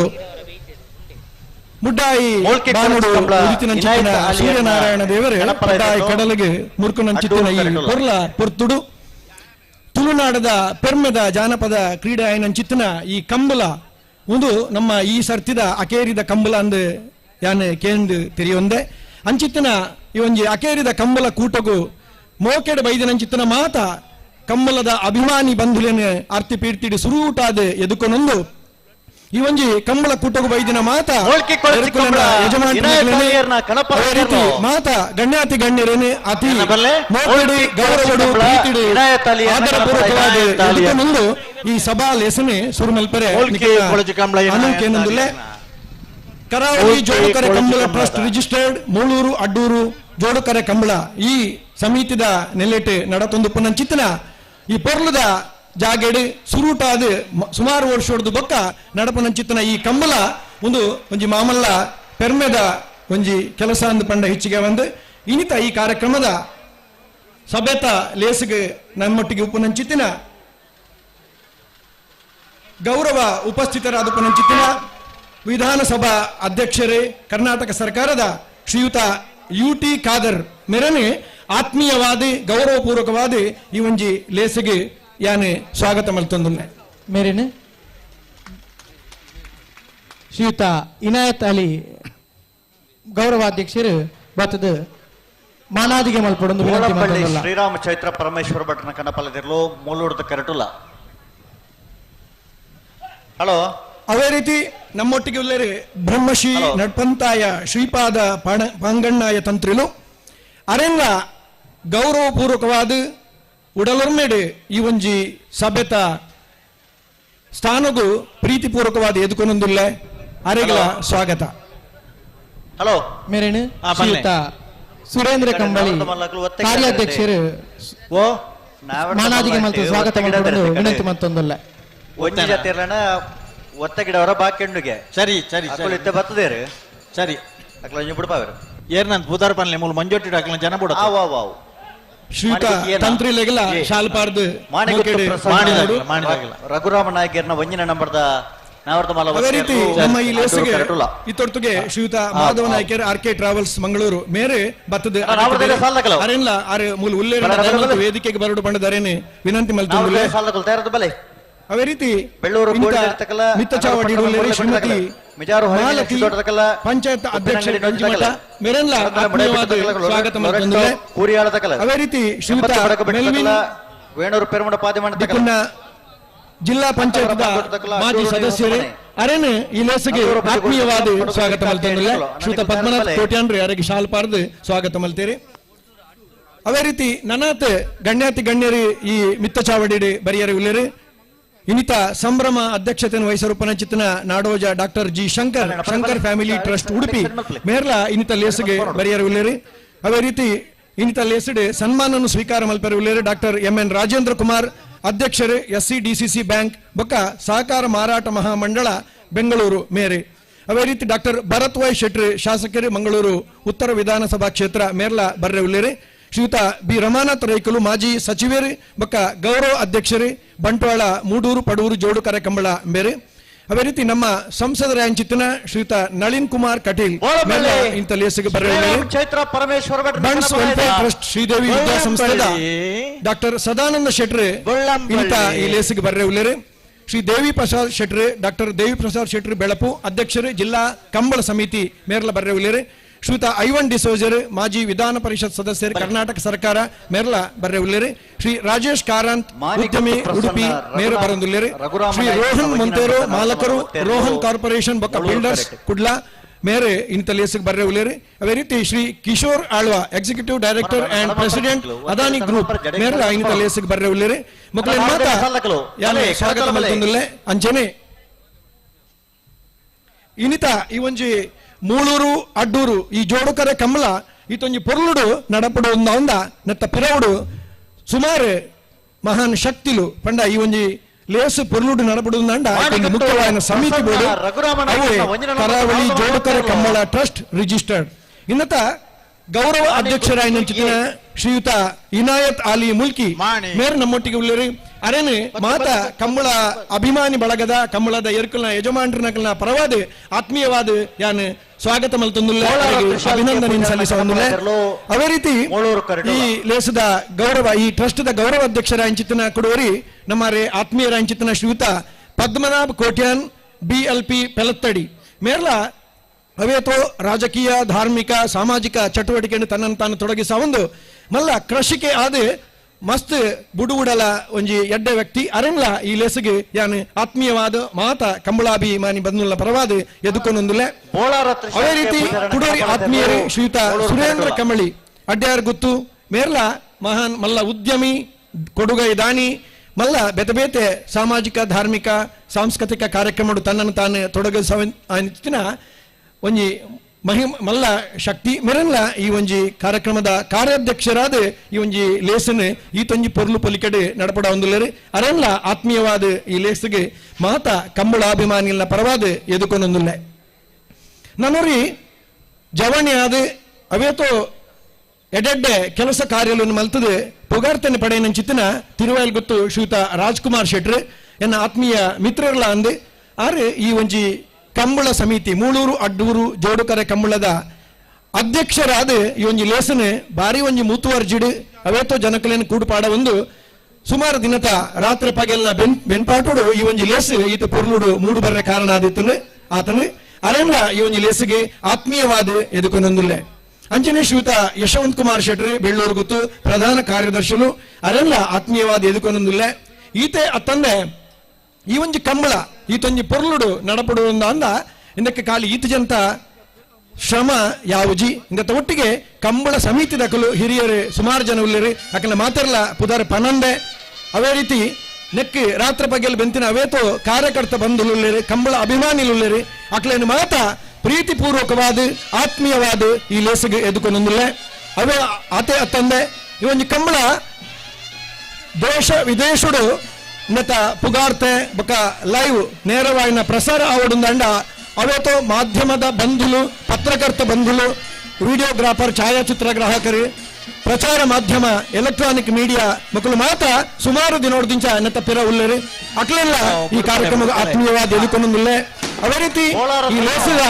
ಮುಡ್ಡಾಯಿ ಬಾನುಡು ಉದಿತಿನಂಚಿತ್ತಿನ ಸೂರ್ಯನಾರಾಯಣ ದೇವರೇ ಮುಡ್ಡಾಯಿ ಕಡಲಿಗೆ ಮುರ್ಕುನಂಚಿತ್ತಿನ ಈ ಪೊರ್ಲ ಪೊರ್ತುಡು ತುಳು ತುಳುನಾಡದ ಪೆರ್ಮೆದ ಜಾನಪದ ಕ್ರೀಡೆ ಆಯಿನಂಚಿತ್ತಿನ ಈ ಕಂಬಳ ಒಂದು ನಮ್ಮ ಈ ಸರ್ತಿದ ಅಕೇರಿದ ಕಂಬಳ ಅಂದು ಯಾನ್ ಕೇಂದ್ ತೆರಿಯೊಂದೆ ಅಂಚಿತ್ತಿನ ಈ ಒಂಜಿ ಅಕೇರಿದ ಕಂಬಳ ಕೂಟಗು ಮೋಕೆಡ್ ಬೈದಿನಂಚಿತ್ತಿನ ಮಾತ ಕಂಬಳದ ಅಭಿಮಾನಿ ಬಂಧುಲೇನು ಅರ್ತಿ ಪೀರ್ತಿಡಿ ಸುರೂಟಾದ ಎದುಕೊನೊಂದು ಈ ಒಂಜಿ ಕಂಬಳ ಕೂಟಗು ಬೈದಿನ ಮಾತ ಯಜಮಾನ ಮಾತ ಗಣ್ಯಾತಿ ಗಣ್ಯರೇನೆ ಅತಿ ಮೋಕೆಡು ಗೌರವಡು ಪ್ರೀತಿಡು ಆದರಪೂರ್ವಕವಾದ ಎದುಕೊನೊಂದು ಈ ಸಭಾ ಲೇಸನೆ ಸುರುಮಲ್ಪರೆ ಅನುಕೇನಂದುಲ್ಲೆ ಕರಾವಳಿ ಜೋಡುಕರೆ ಕಂಬಳ ಟ್ರಸ್ಟ್ ರಿಜಿಸ್ಟರ್ಡ್ ಮೂಳೂರು ಅಡ್ಡೂರು ಜೋಡುಕರೆ ಕಂಬಳ ಈ ಸಮಿತಿದ ನೆಲೆಟು ನಡತೊಂದು ಪುನಂಚಿತ್ತಿನ ಈ ಪೊರ್ಲುದ ಜಾಗೆಡು ಸುರೂಟಾದ ಸುಮಾರು ವರ್ಷದ ಬೊಕ್ಕ ನಡಪನಂಚಿತ್ತಿನ ಈ ಕಂಬಳ ಒಂದು ಒಂಜಿ ಮಾಮಲ್ಲ ಪೆರ್ಮೆದ ಒಂಜಿ ಕೆಲಸ ಅಂದು ಪಂಡ ಹೆಚ್ಚಿಗೆ ಒಂದು ಇನಿತ ಈ ಕಾರ್ಯಕ್ರಮದ ಸಭೆತ ಲೇಸಿಗೆ ನಮ್ಮೊಟ್ಟಿಗೆ ಉಪನಂಚಿತ್ತಿನ ಗೌರವ ಉಪಸ್ಥಿತರಾದ ಉಪನಂಚಿತ್ತಿನ ವಿಧಾನಸಭಾ ಅಧ್ಯಕ್ಷರೇ ಕರ್ನಾಟಕ ಸರ್ಕಾರದ ಶ್ರೀಯುತ ಯು ಟಿ ಖಾದರ್ ಮೆರನೆ ಆತ್ಮೀಯವಾದಿ ಗೌರವಪೂರ್ವಕವಾದಿ ಈ ಒಂಜಿ ಲೇಸಿಗೆ ಯಾನೆ ಸ್ವಾಗತ ಮಲ್ತೊಂದುಲ್ಲೆ. ಮೇರೇನೆ ಶ್ರೀಯುತ ಇನಾಯತ್ ಅಲಿ ಗೌರವಾಧ್ಯಕ್ಷರು ಬತ್ತದ ಮಾನಾದಿಗೆ ಮಲ್ಪಡೊಂದು ವಿನಂತಿ ಮಲ್ತೊಂದುಲ್ಲ. ಶ್ರೀರಾಮ ಚೈತ್ರ ಪರಮೇಶ್ವರ ಭಟ್ನ ಕನಪಲದಿರ್ಲು ಮೂಲೂರ್ದ ಕರಟುಲ. ಹಲೋ, ಅದೇ ರೀತಿ ನಮ್ಮೊಟ್ಟಿಗೆ ಉಲ್ಲೇರಿ ಬ್ರಹ್ಮಶ್ರೀ ನಡ್ಪಂತಾಯ ಶ್ರೀಪಾದ ಪಾಂಗಣ್ಣಾಯ ತಂತ್ರಿಲು ಅರೆಂಗ ಗೌರವಪೂರ್ವಕವಾದ ಉಡಲೊರ್ಮೆಡೆ ಈ ಒಂಜಿ ಸಭೆತ ಸ್ಥಾನಗೂ ಪ್ರೀತಿಪೂರ್ವಕವಾದ ಎದುಕೊನೊಂದುಲ್ಲೆ ಅರೆಗಳ ಸ್ವಾಗತ. ಹಲೋ, ಮೇರೇನು ಶ್ರೀಯುತ ಸುರೇಂದ್ರ ಕಂಬಳಿ ಕಾರ್ಯಾಧ್ಯಕ್ಷರು ಮಾನಾದಿಗೆ ಮಲ್ತು ಸ್ವಾಗತ ವಿನಂತಿ ಮತ್ತೊಂದುಲ್ಲೆ. ಒಂಜಿ ಜಾತಿರ್ಲನ ಒತ್ತ ಗಿಡವರ ಬಾಕೆಂಡುಗೆ ಸರಿ ಸರಿ ಅಕುಲು ಇತ್ತೆ ಬತ್ತದೇರು ಸರಿ ಅಕ್ಲ ಒಂಜಿ ಬುಡ್ಪಾವೇರು ಏರ್ ನಂದು ಪುದಾರ್ ಪನ್ಲೆ ಮೂಲು ಮಂಜೊಟ್ಟಿ ಅಕ್ಲ ಜನ ಬುಡ ಆವ್ ಆವ್ ಆವ್ ಶ್ರೀಯುತ ತಂತ್ರಿಲೆಗಲ ಶಾಲ್ಪಾರ್ದು ರಘುರಾಮ ನಾಯಕರ್ನ ಒಂಜಿನ ನಂಬರ್ದ ನಾವರ್ದ ಮಾಲ. ಅದೇ ರೀತಿ ನಮ್ಮ ಈ ಲೇಸಿಗೆ ಇತ್ತೊಟ್ಟಿಗೆ ಶ್ರೀಯುತ ಮಾಧವ ನಾಯಕರ್ ಆರ್ ಕೆ ಟ್ರಾವೆಲ್ಸ್ ಮಂಗಳೂರು ಮೇರೆ ಬತ್ತದ ಅರೆನ್ಲ ಆರೆ ಮೂಲು ಉಲ್ಲೇರ ವೇದಿಕೆಗೆ ಬರಡು ಪಂಡದರೇನೆ ವಿನಂತಿ ಮಲ್ತೊಂದುಲ್ಲೆ. ಅದೇ ರೀತಿ ಮಿತ್ತಚಾವಡಿ ಶ್ರೀಮತಿ ಪಂಚಾಯತ್ ಅಧ್ಯಕ್ಷ ಮೇರೆನ್ಲ ಆತ್ಮೀಯವಾದ ಸ್ವಾಗತ ಮಲ್ತೊಂದುಲ್ಲೆ. ಅದೇ ರೀತಿ ಶ್ರೀಯುತ ಮೆಲ್ವಿನ್ ಜಿಲ್ಲಾ ಪಂಚಾಯತ್ ಮಾಜಿ ಸದಸ್ಯರೇ ಅರೇನೆ ಈ ಲೇಸಿಗೆ ಆತ್ಮೀಯವಾದ ಸ್ವಾಗತ ಮಲ್ತೊಂದುಲ್ಲೆ. ಶ್ರೀಯುತ ಪದ್ಮನಾಥ್ ಕೋಟ್ಯಾನ್ರಿ ಅರೆಗೆ ಶಾಲ್ಪಾರ್ದು ಸ್ವಾಗತ ಮಲ್ತೇರಿ. ಅದೇ ರೀತಿ ನನಾತ್ ಗಣ್ಯಾತಿ ಗಣ್ಯರಿ ಈ ಮಿತ್ತಚಾವಡಿ ಬರಿಯರಿ ಉಲ್ಲೇರಿ ಇನ್ನಿತ ಸಂಭ್ರಮ ಅಧ್ಯಕ್ಷತೆಯನ್ನು ವಹಿಸಿರುವ Nadoja doctor G Shankar Shankar family trust Udupi ಮೇರ್ಲಾ ಇನ್ನಿತ ಲೇಸಿಗೆ ಬರಿಯರು ಉಲ್ಲೇರಿ. ಅದೇ ರೀತಿ ಇನ್ನಿತ ಲೇಸಿಡೆ ಸನ್ಮಾನವನ್ನು ಸ್ವೀಕಾರ ಮಲ್ಪೆರೆ ಉಲ್ಲೇರಿ doctor M N Rajendra Kumar ಅಧ್ಯಕ್ಷರು S C D C C bank ಬೊಕ್ಕ ಸಹಕಾರ ಮಾರಾಟ ಮಹಾಮಂಡಳ ಬೆಂಗಳೂರು ಮೇರೆ. ಅದೇ ರೀತಿ ಡಾಕ್ಟರ್ ಭರತ್ ವೈ ಶೆಟ್ರಿ ಶಾಸಕರು ಮಂಗಳೂರು ಉತ್ತರ ವಿಧಾನಸಭಾ ಕ್ಷೇತ್ರ ಮೇರ್ಲಾ ಬರ್ರೆ ಉಲ್ಲೇರಿ. ಶ್ರೀಯುತ ಬಿ ರಮಾನಾಥ್ ರೈಕಲು ಮಾಜಿ ಸಚಿವರು ಬೊಕ್ಕ ಗೌರವ ಅಧ್ಯಕ್ಷರು ಬಂಟ್ವಾಳ ಮೂಡೂರು ಪಡೂರು ಜೋಡುಕರೆ ಕಂಬಳ ಮೇರೆ. ಅದೇ ರೀತಿ ನಮ್ಮ ಸಂಸದರ ಅಂಚಿತ್ತಿನ ಶ್ರೀಯುತ ನಳಿನ್ ಕುಮಾರ್ ಕಟೀಲ್ ಇಂಥ ಲೇಸಿಗೆ ಬಂಟ್ಸ್ ವೆಲ್ಫೇರ್ ಟ್ರಸ್ಟ್ ಶ್ರೀದೇವಿ ವಿದ್ಯಾಸಂಸ್ಥೆದ ಡಾಕ್ಟರ್ ಸದಾನಂದ ಶೆಟ್ರಿ ಇಂಥ ಈ ಲೇಸಿಗೆ ಬರ್ರೆ ಉಲ್ಲೇರಿ. ಶ್ರೀ ದೇವಿ ಪ್ರಸಾದ್ ಶೆಟ್ರಿ ಡಾಕ್ಟರ್ ದೇವಿ ಪ್ರಸಾದ್ ಶೆಟ್ರಿ ಬೆಳಪು ಅಧ್ಯಕ್ಷರು ಜಿಲ್ಲಾ ಕಂಬಳ ಸಮಿತಿ ಮೇರ್ಲ ಬರ್ರೆ ಉಲ್ಲೇರಿ. ಶ್ರೀಯುತ ಐವನ್ ಡಿಸೋಜರ್ ಮಾಜಿ ವಿಧಾನ ಪರಿಷತ್ ಸದಸ್ಯರು ಕರ್ನಾಟಕ ಸರ್ಕಾರ ಮೇರ್ಲ ಬರ್ರೆ ಉಲ್ಲೇರಿ. ಶ್ರೀ ರಾಜೇಶ್ ಕಾರಂತ್ ಉದ್ಯಮಿ ಉಡುಪಿ ಮೇರ ಬರಂದುಲ್ಲೇರಿ. ಶ್ರೀ ರೋಹನ್ ಮೊಂತೇರೋ ಮಾಲಕರು ರೋಹನ್ ಕಾರ್ಪೊರೇಷನ್ ಬೊಕ್ಕ ಬಿಲ್ಡರ್ಸ್ ಕುಡ್ಲಾ ಮೇರೆ ಇಂಥ ಲೇಸಿಗೆ ಬರ್ರೆ ಉಲ್ಲೇರಿ. ಅದೇ ರೀತಿ Shri Kishore Alva executive director and president Adani group ಮೇರ್ಲ ಇಂಥ ಲೇಸಿಗೆ ಬರ್ರೆ ಉಲ್ಲೇರಿ. ಮಕ್ಕಳ ಮಾತಾ ಸ್ವಾಗತ ಮಲ್ತೊಂದುಲ್ಲೆ. ಅಂಚನೆ ಇನ್ನಿತ ಈ ಒಂಜಿ ಮೂಳೂರು ಅಡ್ಡೂರು ಈ ಜೋಡುಕರೆ ಕಮಲ ಈತೊಂಜಿ ಪೊರ್ಲುಡು ನಡಪಡು ಒಂದ ನತ್ತ ಪಿರವುಡು ಸುಮಾರು ಮಹಾನ್ ಶಕ್ತಿಲು ಪಂಡ ಈ ಒಂಜಿ ಲೇಸು ಪೊರ್ಲುಡು ನಡಪಡು ಮುಖ್ಯವಾದ ಸಮಿತಿ ಬೋರ್ಡು ಕರಾವಳಿ ಜೋಡುಕರೆ ಕಮ್ಮಳ ಟ್ರಸ್ಟ್ ರಿಜಿಸ್ಟರ್ಡ್. ಇನ್ನತ ಗೌರವ ಅಧ್ಯಕ್ಷರಾಯ ಶ್ರೀಯುತ ಇನಾಯತ್ ಆಲಿ ಮುಲ್ಕಿ ಮೇರ್ ನಮ್ಮೊಟ್ಟಿಗೆ ಉಲ್ಲೇರಿ. ಅರೇನೆ ಮಾತ ಕಂಬಳ ಅಭಿಮಾನಿ ಬಳಗದ ಕಂಬಳದ ಎರ್ಕಲ್ನ ಯಜಮಾನ್ರನಕಲ್ನ ಪರವಾದ ಆತ್ಮೀಯವಾದ ಯಾನ್ ಸ್ವಾಗತ ಮಲ್ತೊಂದುಲ್ಲೆ ಅಭಿನಂದನೆ ಸಲ್ಲಿಸೊಂದುಲ್ಲೆ. ಅದೇ ರೀತಿ ಈ ಲೇಸದ ಗೌರವ ಈ ಟ್ರಸ್ಟ್ದ ಗೌರವ ಅಧ್ಯಕ್ಷರ ಅಂಚಿತನ ಕೊಡುವರಿ ನಮ್ಮ ಆತ್ಮೀಯರ ಅಂಚಿತನ ಶ್ರೀಯುತ ಪದ್ಮನಾಭ್ ಕೋಟ್ಯಾನ್ ಬಿಎಲ್ಪಿ ಪೆಲತ್ತಡಿ ಮೇರ್ಲ ಅವೇತೋ ರಾಜಕೀಯ ಧಾರ್ಮಿಕ ಸಾಮಾಜಿಕ ಚಟುವಟಿಕೆಯನ್ನು ತನ್ನನ್ನು ತಾನು ತೊಡಗಿಸ ಒಂದು ಮಲ್ಲ ಕೃಷಿಕೆ ಆದ ಮಸ್ತ್ ಬುಡುವುಡಲ ಒಂಜಿ ಎಡ್ಡೆ ವ್ಯಕ್ತಿ ಅರೆನ್ಲ ಈ ಲೇಸಿಗೆ ಯಾನು ಆತ್ಮೀಯವಾದ ಮಾತ ಕಂಬಳಾಭಿಮಾನಿ ಬಂಧುಲ ಪರವಾದ ಎದುಕೊಂಡೊಂದುಲೆ. ಅದೇ ರೀತಿ ಕುಡೋರಿ ಆತ್ಮೀಯರು ಶ್ರೀಯುತ ಸುರೇಂದ್ರ ಕಮಳಿ ಅಡ್ಯಾರ್ ಗುತ್ತು ಮೇರ್ಲ ಮಹಾನ್ ಮಲ್ಲ ಉದ್ಯಮಿ ಕೊಡುಗೈ ದಾನಿ ಮಲ್ಲ ಬೇತೆ ಬೇತೆ ಸಾಮಾಜಿಕ ಧಾರ್ಮಿಕ ಸಾಂಸ್ಕೃತಿಕ ಕಾರ್ಯಕ್ರಮ ತನ್ನನ್ನು ತಾನು ತೊಡಗಿಸ ಒಂಜಿ ಮಹಿಮ ಮಲ್ಲ ಶಕ್ತಿ ಮೆರನ್ಲ ಈ ಒಂಜಿ ಕಾರ್ಯಕ್ರಮದ ಕಾರ್ಯಾಧ್ಯಕ್ಷರಾದ ಈ ಒಂಜಿ ಲೇಸನ್ ಈ ತೊಂಜಿ ಪೊರ್ಲು ಪೊಲಿಕಡೆ ನಡಪಡ ಒಂದುಲ್ಲೇರು ಅರೆನ್ಲ ಆತ್ಮೀಯವಾದ ಈ ಲೇಸ್ಗೆ ಮಾತ ಕಂಬಳಾಭಿಮಾನಿಗಳ ಪರವಾದ ಎದುಕೊಂಡೊಂದುಲ್ಲೆ. ನನ್ನೋರಿ ಜವಣಿ ಆದ ಅವೇತೋ ಎಡೆಡ್ಡೆ ಕೆಲಸ ಕಾರ್ಯಗಳನ್ನು ಮಲ್ತದೆ ಪುಗಾರ್ತನೆ ಪಡೆಯನಂಚಿತ್ತಿನ ತಿರುವಾಯಲ್ ಗೊತ್ತು ಶ್ರೀಯುತ ರಾಜ್ಕುಮಾರ್ ಶೆಟ್ರು ಎನ್ನ ಆತ್ಮೀಯ ಮಿತ್ರರಲ್ಲ ಅಂದೆ ಆರೆ ಈ ಒಂಜಿ ಕಂಬಳ ಸಮಿತಿ ಮೂಳೂರು ಅಡ್ಡೂರು ಜೋಡುಕರೆ ಕಂಬಳದ ಅಧ್ಯಕ್ಷರಾದ ಈ ಒಂಜಿ ಲೇಸನೆ ಬಾರಿ ಒಂಜಿ ಮುತುವರ್ಜಿಡು ಅವೇತೋ ಜನಕಲೇನು ಕೂಡುಪಾಡ ಒಂದು ಸುಮಾರು ದಿನತ ರಾತ್ರಿ ಪಗೆಲ್ಲ ಬೆನ್ಪಾಟೋಡು ಈ ಒಂಜಿ ಲೇಸ್ ಈತ ಪೊರ್ಲುಡು ಮೂಡು ಬರ್ರೆ ಕಾರಣ ಆದಿತ್ತು ಆತನು ಅರೆಂಲ ಈ ಒಂಜಿ ಲೇಸಿಗೆ ಆತ್ಮೀಯವಾದ ಎದುಕೊಂದೊಂದುಲ್ಲೆ. ಅಂಚನೆ ಶ್ರೀಯುತ ಯಶವಂತ್ ಕುಮಾರ್ ಶೆಟ್ರಿ ಬೆಳ್ಳೂರು ಗುತ್ತು ಪ್ರಧಾನ ಕಾರ್ಯದರ್ಶಿಲು ಅರೆಲ್ಲ ಆತ್ಮೀಯವಾದ ಎದುಕೊಂದೊಂದುಲ್ಲೆ. ಈತೆ ಅತ್ತಂದೆ ಈ ಒಂಜಿ ಕಂಬಳ ಈತೊಂಜಿ ಪೊರ್ಲುಡು ನಡಪಡು ಅಂದ ಇಂದಕ್ಕೆ ಖಾಲಿ ಈತ ಜಂತ ಶ್ರಮ ಯಾವುಜಿ ಇಂದತ್ತ ಒಟ್ಟಿಗೆ ಕಂಬಳ ಸಮಿತಿ ದಕಲು ಹಿರಿಯರು ಸುಮಾರು ಜನ ಉಲ್ಲೇರು ಅಕಲ ಮಾತಿರಲ್ಲ ಪುದಾರ ಪನಂದೆ. ಅದೇ ರೀತಿ ನೆಕ್ ರಾತ್ರಿ ಪಗೆಲ್ ಬೆಂತಿನ ಅವೇತೋ ಕಾರ್ಯಕರ್ತ ಬಂಧುಲುಲ್ಲೇರು ಕಂಬಳ ಅಭಿಮಾನಿಲುಲ್ಲೇರು ಅಕ್ಲೇನು ಮಾತ ಪ್ರೀತಿಪೂರ್ವಕವಾದ ಆತ್ಮೀಯವಾದ ಈ ಲೇಸಿಗೆ ಎದುಕೊಂಡೊಂದುಲ್ಲೆ. ಅವೇ ಆತೆ ಅತ್ತಂದೆ ಈ ಒಂಜಿ ಕಂಬಳ ದೇಶ ವಿದೇಶಡು ನತ ಪುಗಾರ್ತೆ ಬೊಕ ಲೈವ್ ನೇರವಾಯಿನ ಪ್ರಸಾರ ಆವಡುಂದಂಡ ಅವೇತೋ ಮಾಧ್ಯಮದ ಬಂಧುಲು ಪತ್ರಕರ್ತ ಬಂಧುಲು ವಿಡಿಯೋಗ್ರಾಫರ್ ಛಾಯಾಚಿತ್ರ ಗ್ರಾಹಕರು ಪ್ರಚಾರ ಮಾಧ್ಯಮ ಎಲೆಕ್ಟ್ರಾನಿಕ್ ಮೀಡಿಯಾ ಮಕ್ಕಳು ಮಾತ ಸುಮಾರು ದಿನೋಡ್ದಿಂಚ ನತ ಪಿರ ಉಲ್ಲೇರು ಅಕ್ಲೆಲ್ಲ ಈ ಕಾರ್ಯಕ್ರಮದ ಆತ್ಮೀಯವಾದ ಎದುಕೊಂಡೊಂದುಲ್ಲೆ. ಅದೇ ರೀತಿ ಈ ಲೇಸದ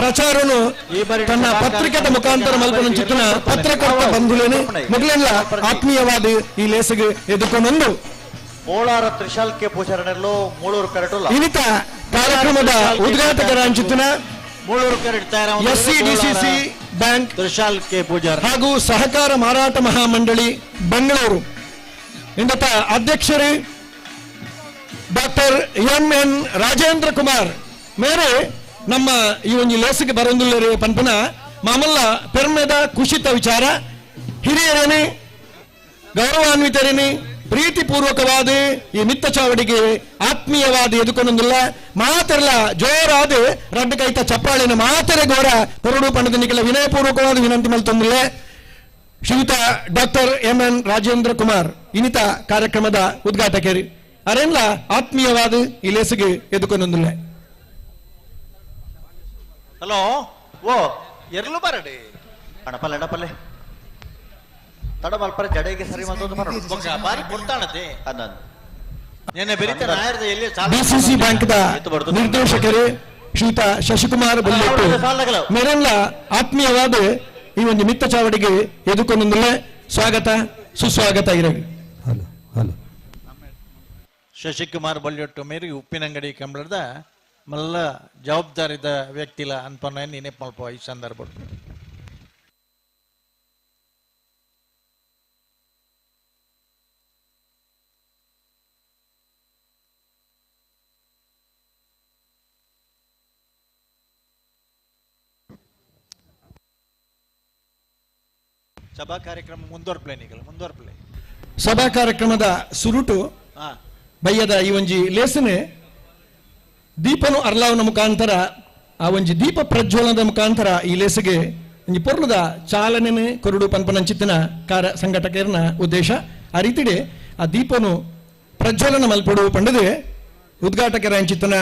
ಪ್ರಚಾರನು ತನ್ನ ಪತ್ರಿಕೆದ ಮುಖಾಂತರ ಮಲ್ಪನಂಚಿತ್ತಿನ ಪತ್ರಕರ್ತ ಬಂಧುಲೇನು ಮೊದಲೆಲ್ಲ ಆತ್ಮೀಯವಾದ ಈ ಲೇಸಿಗೆ ಎದುಕೊಂಡೊಂದು ಬೋಳಾರ ತ್ರಿಶಾಲ್ ಕೆ ಪೂಜಾರನೆಲ್ಲೋ ಮೂಳೂರು ಕರಟುಲ ಇನ್ನಿತ ಕಾರ್ಯಕ್ರಮದ ಉದ್ಘಾಟಕರ ಅಂಚಿತ್ತಿನ ಮೂಳೂರು ಕರಟ್ ಎಸ್ಸಿಡಿಸಿಸಿ ಬ್ಯಾಂಕ್ ತ್ರಿಶಾಲ್ ಕೆ ಪೂಜಾರ ಹಾಗೂ ಸಹಕಾರ ಮಾರಾಟ ಮಹಾಮಂಡಳಿ ಬೆಂಗಳೂರು ಇಂದತ ಅಧ್ಯಕ್ಷರು doctor M N Rajendra Kumar ಮೇರೆ ನಮ್ಮ ಈ ಒಂದು ಲೇಸಿಗೆ ಬರೊಂದುಲ್ಲೇರು ಪನ್ಪನ ಮಾಮಲ್ಲ ಪೆರ್ಮೆದ ಕುಶಿತ ವಿಚಾರ. ಹಿರಿಯರೇನೆ ಗೌರವಾನ್ವಿತರೇನೆ ಪ್ರೀತಿಪೂರ್ವಕವಾದ ಈ ಮಿತ್ತ ಚಾವಡಿಗೆ ಆತ್ಮೀಯವಾದ ಎದುಕೊಂಡೊಂದಿಲ್ಲ ಮಾತೆಲ್ಲ ಜೋರಾದ ರಡ್ಡು ಕೈತ ಚಪ್ಪಾಳಿನ ಮಾತೆರೆ ಗೋರ ಕೊರಡು ಪಂಡದ ನಿಖಿಲ ವಿನಯಪೂರ್ವಕವಾದ ವಿನಂತಿ ಮಲ್ತೊಂದಿಲ್ಲ. ಶ್ರೀಯುತ doctor M N Rajendra Kumar ಇನ್ನಿತ ಕಾರ್ಯಕ್ರಮದ ಉದ್ಘಾಟಕರು ಅರೆಲ್ಲ ಆತ್ಮೀಯವಾದ ಈ ಲೇಸಿಗೆ ಎದುಕೊಂಡೊಂದಿಲ್ಲ. ಹಲೋ ಓ ಎರ್ಲು ಬರಡಿ ಅಣಪಲ್ಲೆ ಅಣಪಲ್ಲೆ ತಡ ಮಲ್ಪರ ಜಡೆಗೆ ಸರಿ ಮತ್ತೊಂದು ಬರೋಣ ಬಾರಿ ಕೊಡ್ತಾಣತೆ ಅದನ್ನು ನೆನ್ನೆ ಬೆರಿತ ನಾಯರ್ದ ಎಲ್ಲಿ ಡಿಸಿಸಿ ಬ್ಯಾಂಕ್ದ ನಿರ್ದೇಶಕರು ಶ್ರೀಯುತ ಶಶಿಕುಮಾರ್ ಬಲ್ಲೆಟ್ಟು ಮೇರೆಲ್ಲ ಆತ್ಮೀಯವಾದ ಈ ಒಂದು ಮಿತ್ತ ಚಾವಡಿಗೆ ಎದುಕೊಂಡೊಂದಿಲ್ಲ ಸ್ವಾಗತ ಸುಸ್ವಾಗತ ಇರಲಿ. ಹಲೋ ಹಲೋ ಶಶಿಕುಮಾರ್ ಬಲ್ಲೆಟ್ಟು ಮೇರಿ ಉಪ್ಪಿನಂಗಡಿ ಕಂಬಳದ ಮಲ್ಲ ಜವಾಬ್ದಾರಿದ ವ್ಯಕ್ತಿಲ ಅನ್ಪನ್ನ ನೆನಪು ಮಲ್ಪ ಈ ಸಂದರ್ಭ. ಸಭಾ ಕಾರ್ಯಕ್ರಮ ಮುಂದುವರ್ಪ್ಲೆ ನಿಗಲ ಮುಂದುವರ್ಪ್ಲೆ ಸಭಾ ಕಾರ್ಯಕ್ರಮದ ಸುರುಟು ಬಯ್ಯದ ಈ ಒಂಜಿ ಲೇಸನೆ ದೀಪನು ಅರ್ಲಾವನ ಮುಖಾಂತರ ಆ ಒಂಜಿ ದೀಪ ಪ್ರಜ್ವಲನದ ಮುಖಾಂತರ ಈ ಲೇಸಿಗೆ ಒಂಜಿ ಪೊರ್ಲುದ ಚಾಲನೆ ಕೊರಡು ಪನ್ಪನಂಚಿತ್ತಿನ ಕಾರ್ಯ ಸಂಘಟಕರನ ಉದ್ದೇಶ. ಆ ರೀತಿಡೆ ಆ ದೀಪನು ಪ್ರಜ್ವಲನ ಮಲ್ಪಡು ಪಂಡದೆ ಉದ್ಘಾಟಕರ ಅಂಚಿತ್ತಿನ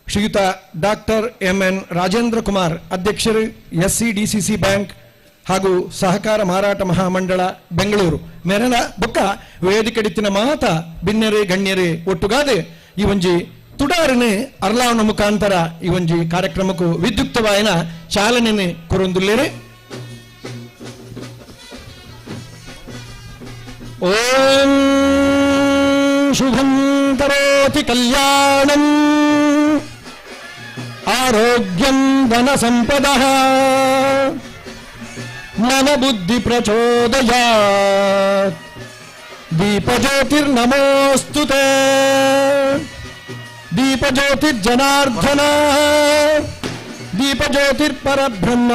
ಶ್ರೀಯುತ doctor M N Rajendra Kumar ಅಧ್ಯಕ್ಷರು ಎಸ್ಸಿಡಿಸಿಸಿ ಬ್ಯಾಂಕ್ ಹಾಗೂ ಸಹಕಾರ ಮಾರಾಟ ಮಹಾಮಂಡಳ ಬೆಂಗಳೂರು ಮೇರೆನ ಬೊಕ್ಕ ವೇದಿಕೆಡಿತ್ತಿನ ಮಾತ ಬಿನ್ನೆರೆ ಗಣ್ಯರೇ ಒಟ್ಟುಗಾದೆ ಈ ಒಂಜಿ ತುಡಾರನೆ ಅರ್ಲಾವನ ಮುಖಾಂತರ ಈ ಒಂಜಿ ಕಾರ್ಯಕ್ರಮಕ್ಕೂ ವಿದ್ಯುಕ್ತವಾಯಿನ ಚಾಲನೆ ಕೊರೊಂದುಲ್ಲೇರೆ. ಓಂ ಶುಭಂ ಕರೋತಿ ಕಲ್ಯಾಣಂ ಆರೋಗ್ಯಂ ಧನ ಸಂಪದಃ ಮನ ಬುದ್ಧಿ ಪ್ರಚೋದಯಾತ್ ದೀಪಜ್ಯೋತಿರ್ನಮೋಸ್ತುತೇ ದೀಪಜ್ಯೋತಿರ್ಜನಾರ್ದನ ದೀಪಜ್ಯೋತಿರ್ಪರಬ್ರಹ್ಮ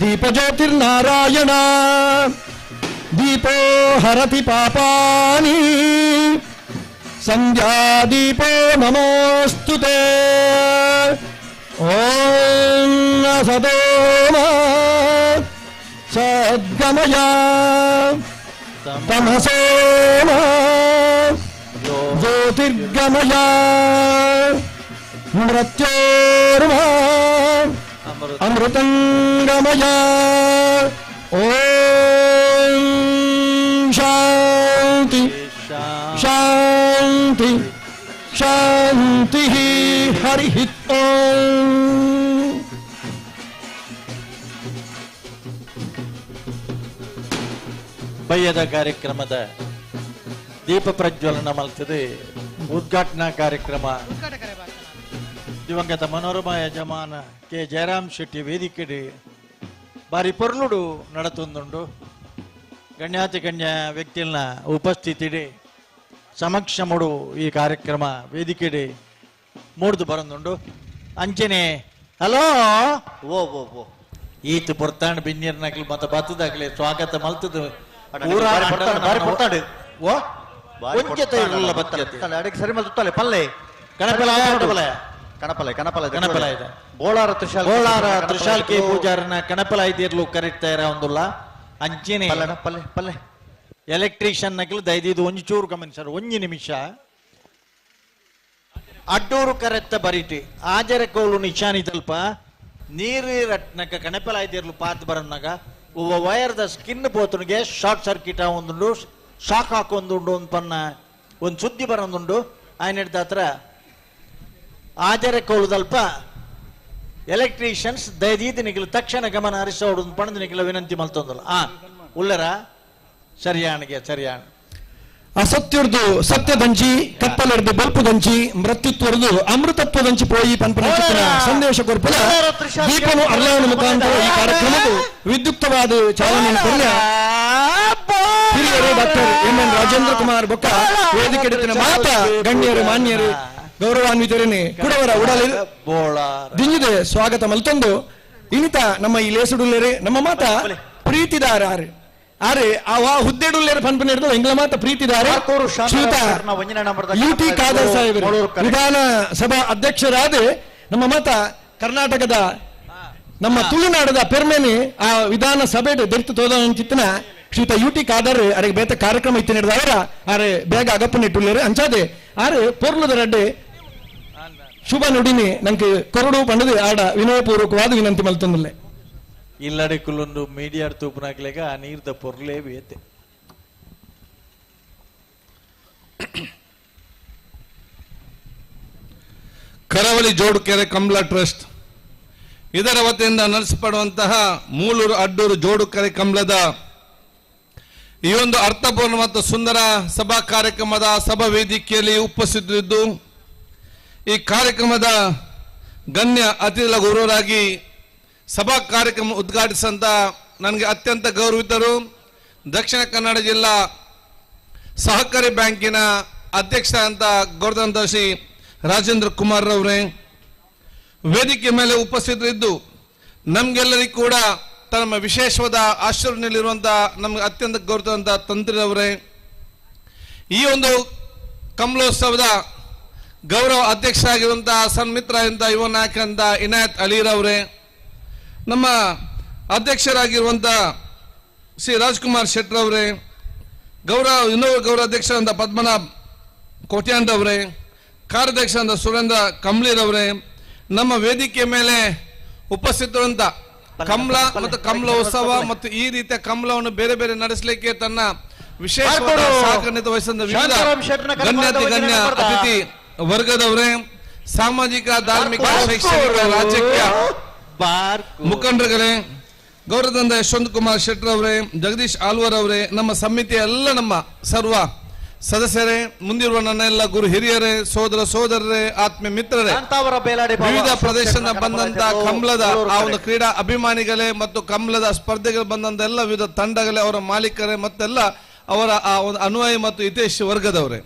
ದೀಪಜ್ಯೋತಿರ್ನಾರಾಯಣ ದೀಪೋ ಹರತಿ ಪಾಪಾನಿ ಸಂಧ್ಯಾ ದೀಪೋ ನಮೋಸ್ತುತೇ. ಓಂ ಸದೋ ಸದ್ಗಮಯ ತಮಸೋ ಜ್ಯೋತಿರ್ಗಮಯ ಮೃತ್ಯೋರ್ಮಾ ಅಮೃತಂಗಮಯ. ಓಂ ಶಾಂತಿ ಶಾಂತಿ ಶಾಂತಿ. ಹರಿ ಓಂ. ಬಯ್ಯದ ಕಾರ್ಯಕ್ರಮದ ದೀಪ ಪ್ರಜ್ವಲನ ಮಲ್ತದೆ ಉದ್ಘಾಟನಾ ಕಾರ್ಯಕ್ರಮ ದಿವಂಗತ ಮನೋರಮ ಯಜಮಾನ ಕೆ ಜಯರಾಮ್ ಶೆಟ್ಟಿ ವೇದಿಕೆಡೆ ಬಾರಿ ಪೊರ್ಲುಡು ನಡತೊಂದುಂಡು. ಗಣ್ಯಾತಿ ಗಣ್ಯ ವ್ಯಕ್ತಿನ ಉಪಸ್ಥಿತಿಡೆ ಸಮಕ್ಷಮುಡು ಈ ಕಾರ್ಯಕ್ರಮ ವೇದಿಕೆಡೆ ಮೂಡ್ದು ಬರಂದುಂಡು. ಅಂಚನೆ ಹಲೋ ಓ ಓ ಓ ಈತ ಪೊರ್ತಾಂಡ್ ಬಿನ್ನೀರ್ನಾಗ್ಲಿ ಮತ್ತ ಬತ್ತದಾಗ್ಲಿ ಸ್ವಾಗತ ಮಲ್ತದು. ಬೋಳಾರ ತ್ರಿಶಾಲ್ ಕೆ ಪೂಜಾರನ ಕಣಪಲ ಐದಿರ್ಲು ಕರೆಕ್ಟ್ ಒಂದುಲ್ಲ. ಅಂಚೆನೆ ಪಲ್ಲೆ ಎಲೆಕ್ಟ್ರಿಷಿಯನ್ ನಕಲು ದಯದಿದ್ದು ಒಂಜಿ ಚೂರು ಗಮನಿಸರು ಒಂಜಿ ನಿಮಿಷ. ಅಡ್ಡೂರು ಕರೆತ್ತ ಬರೀಟಿ ಆಜರ ಕೋಲು ನಿಶಾನಿ ತಲ್ಪ ನೀರು ರಟ್ನಕ ಕಣಪಲ ಐದಿರ್ಲು ಪಾತ್ ಬರನ್ನಾಗ ಒಬ್ಬ ವೈರ್ದ ಸ್ಕಿನ್ ಪೋತನಿಗೆ ಶಾರ್ಟ್ ಸರ್ಕ್ಯೂಟ್ ಒಂದುಂಡು ಶಾಕ್ ಹಾಕೊಂದುಂಡು ಒಂದು ಪನ್ನ ಒಂದು ಸುದ್ದಿ ಬರೋದುಂಡು. ಆಯ್ನ ಹತ್ರ ಆಜರ ಕೋಲುದಲ್ಪ ಎಲೆಕ್ಟ್ರಿಷಿಯನ್ಸ್ ದಯದೀದಿ ನಿಗಲು ತಕ್ಷಣ ಗಮನ ಹರಿಸೋಡು ಪಣದ ನಿಗಲ ವಿನಂತಿ ಮಲ್ತೊಂದಲ್ಲ. ಆ ಉಲ್ಲರ ಸರಿಯಾಣಿಗೆ ಸರಿಯಾಣ ಅಸತ್ಯರ್ದು ಸತ್ಯದಂಚಿ ಕತ್ತಲರ್ದು ಬಲ್ಪುದಂಚಿ ಮೃತ್ಯುತ್ವರ್ದು ಅಮೃತತ್ವದಂಚಿ ಪೋಯಿ ಪನ್ಪನ ಸಂದೇಶ ಕೊರ್ಪುಲ ದೀಪನು ಅರ್ಲಾವನ ಮುಖಾಂತರ ಈ ಕಾರ್ಯಕ್ರಮವು ವಿದ್ಯುಕ್ತವಾದ ಚಾಲನೆ ಕೊರ್ಯ ಹಿರಿಯರು doctor M N Rajendra Kumar ಬೊಕ್ಕ ವೇದಿಕೆ ಮಾತ ಗಣ್ಯರು ಮಾನ್ಯರು ಗೌರವಾನ್ವಿತರನೆ ಕುಡವರ ಉಡಲ ದಿಂಜಿದೆ ಸ್ವಾಗತ ಮಲ್ತೊಂದು ಇನಿತ ನಮ್ಮ ಈ ಲೇಸುಡುಲ್ಲೇರೆ ನಮ್ಮ ಮಾತ ಪ್ರೀತಿದಾರ ಆರೆ ಆ ಹುದ್ದೆಡುಲ್ಲೇರೆ ಪನ್ಪನೆ ಹಿಡಿದು ಎಂಗ್ಲ ಮಾತ ಪ್ರೀತಿದಾರೆ ಶ್ರೀಯುತ ಯು ಟಿ ಖಾದರ್ ಸಾಹೇಬರು ವಿಧಾನಸಭಾ ಅಧ್ಯಕ್ಷರಾದ ನಮ್ಮ ಮಾತ ಕರ್ನಾಟಕದ ನಮ್ಮ ತುಳುನಾಡದ ಪೆರ್ಮೆನೆ ಆ ವಿಧಾನಸಭೆ ದೆರ್ತು ತೋದ ಚಿತ್ತನ ಶ್ರೀಯುತ ಯು ಟಿ ಖಾದರ್ ಅರೆಗೆ ಬೇತ ಕಾರ್ಯಕ್ರಮ ಇತ್ತು ನಡೆದವರ ಆರೆ ಬೇಗ ಅಗಪ್ಪನಿಟ್ಟುಲ್ಲೇರು ಅಂಚಾದೆ ಆರೆ ಪೊರ್ಲದ ರಡ್ಡೆ ಶುಭ ನುಡಿನಿ ನಂಗೆ ಕೊರಡು ಪಂಡದು ಆಡ ವಿನಯಪೂರ್ವಕವಾದ ವಿನಂತಿ ಮಲ್ತೊಂದುಲ್ಲೆ. ಇಲ್ಲಡೆ ಕುಲ್ಲೊಂದು ಮೀಡಿಯಾ ತೂಪುನಾಕ್ಲೆಗ ಆ ನೀರ್ದ ಪೊರ್ಲೇ ಬೇತೆ. ಕರಾವಳಿ ಜೋಡುಕೆರೆ ಕಂಬಳ ಟ್ರಸ್ಟ್ ಇದರ ವತಿಯಿಂದ ನಡೆಸಲ್ಪಡುವಂತಹ ಮೂಲೂರು ಅಡ್ಡೂರು ಜೋಡುಕೆರೆ ಕಂಬಳದ ಈ ಒಂದು ಅರ್ಥಪೂರ್ಣ ಮತ್ತು ಸುಂದರ ಸಭಾ ಕಾರ್ಯಕ್ರಮದ ಸಭಾ ವೇದಿಕೆಯಲ್ಲಿ ಉಪಸ್ಥಿತರಿದ್ದು ಈ ಕಾರ್ಯಕ್ರಮದ ಗಣ್ಯ ಅತಿಥಿಗಳ ಗುರುವರಾಗಿ ಸಭಾ ಕಾರ್ಯಕ್ರಮ ಉದ್ಘಾಟಿಸಿದಂಥ ನನಗೆ ಅತ್ಯಂತ ಗೌರವಿತರು ದಕ್ಷಿಣ ಕನ್ನಡ ಜಿಲ್ಲಾ ಸಹಕಾರಿ ಬ್ಯಾಂಕಿನ ಅಧ್ಯಕ್ಷ ಅಂತ ಗೌರವಾನ್ವಿತ ಶ್ರೀ ರಾಜೇಂದ್ರ ಕುಮಾರ್ ರವರೇ, ವೇದಿಕೆ ಮೇಲೆ ಉಪಸ್ಥಿತರಿದ್ದು ನಮಗೆಲ್ಲರಿಗೂ ಕೂಡ ತಮ್ಮ ವಿಶೇಷವಾದ ಆಶೀರ್ವದಲ್ಲಿರುವಂಥ ನಮಗೆ ಅತ್ಯಂತ ಗೌರವಂತ ತಂತ್ರಿರವರೇ, ಈ ಒಂದು ಕಮಲೋತ್ಸವದ ಗೌರವ ಅಧ್ಯಕ್ಷರಾಗಿರುವಂಥ ಸನ್ಮಿತ್ರ ಎಂತ ಯುವ ನಾಯಕ ಅಂತ ಇನಾಯತ್ ಅಲಿರವರೇ, ನಮ್ಮ ಅಧ್ಯಕ್ಷರಾಗಿರುವಂಥ ಶ್ರೀ ರಾಜ್ಕುಮಾರ್ ಶೆಟ್ಟರವರೇ, ಗೌರವ ಇನ್ನೊಬ್ಬ ಗೌರವ ಅಧ್ಯಕ್ಷರಾದ ಪದ್ಮನಾಭ್ ಕೋಟ್ಯಾಂಡವರೇ, ಕಾರ್ಯಾಧ್ಯಕ್ಷರಾದ ಸುರೇಂದ್ರ ಕಂಬ್ಳಿರವರೇ, ನಮ್ಮ ವೇದಿಕೆ ಮೇಲೆ ಉಪಸ್ಥಿತರಂತ ಕಮಲ ಮತ್ತು ಕಮಲ ಉತ್ಸವ ಮತ್ತು ಈ ರೀತಿಯ ಕಮಲವನ್ನು ಬೇರೆ ಬೇರೆ ನಡೆಸಲಿಕ್ಕೆ ತನ್ನ ವಿಶೇಷ ಸಹಕಾರ ವಹಿಸಿದ ವಿವಿಧ ಗಣ್ಯಾತಿ ಗಣ್ಯ ಅತಿಥಿ ವರ್ಗದವರೇ, ಸಾಮಾಜಿಕ, ಧಾರ್ಮಿಕ, ಶೈಕ್ಷಣಿಕ, ರಾಜಕೀಯ ಮುಖಂಡರುಗಳೇ, ಗೌರವದಂದ ಯಶವಂತ್ ಕುಮಾರ್ ಶೆಟ್ಟರ್ ಅವರೇ, ಜಗದೀಶ್ ಆಲ್ವರ್ ಅವರೇ, ನಮ್ಮ ಸಮಿತಿಯ ಎಲ್ಲ ನಮ್ಮ ಸರ್ವ ಸದಸ್ಯರೇ, ಮುಂದಿರುವ ನನ್ನ ಎಲ್ಲ ಗುರು ಹಿರಿಯರೇ, ಸೋದರ ಸೋದರರೇ, ಆತ್ಮೀಯ ಮಿತ್ರರೇ, ವಿವಿಧ ಪ್ರದೇಶದಿಂದ ಬಂದಂತ ಕಂಬಳದ ಆ ಒಂದು ಕ್ರೀಡಾ ಅಭಿಮಾನಿಗಳೇ ಮತ್ತು ಕಂಬಳದ ಸ್ಪರ್ಧೆಗಳು ಬಂದಂತ ಎಲ್ಲ ವಿವಿಧ ತಂಡಗಳೇ, ಅವರ ಮಾಲೀಕರೇ ಮತ್ತೆಲ್ಲ ಅವರ ಆ ಒಂದು ಅನ್ವಯ ಮತ್ತು ಹಿತೇಶ್ ವರ್ಗದವರೇ,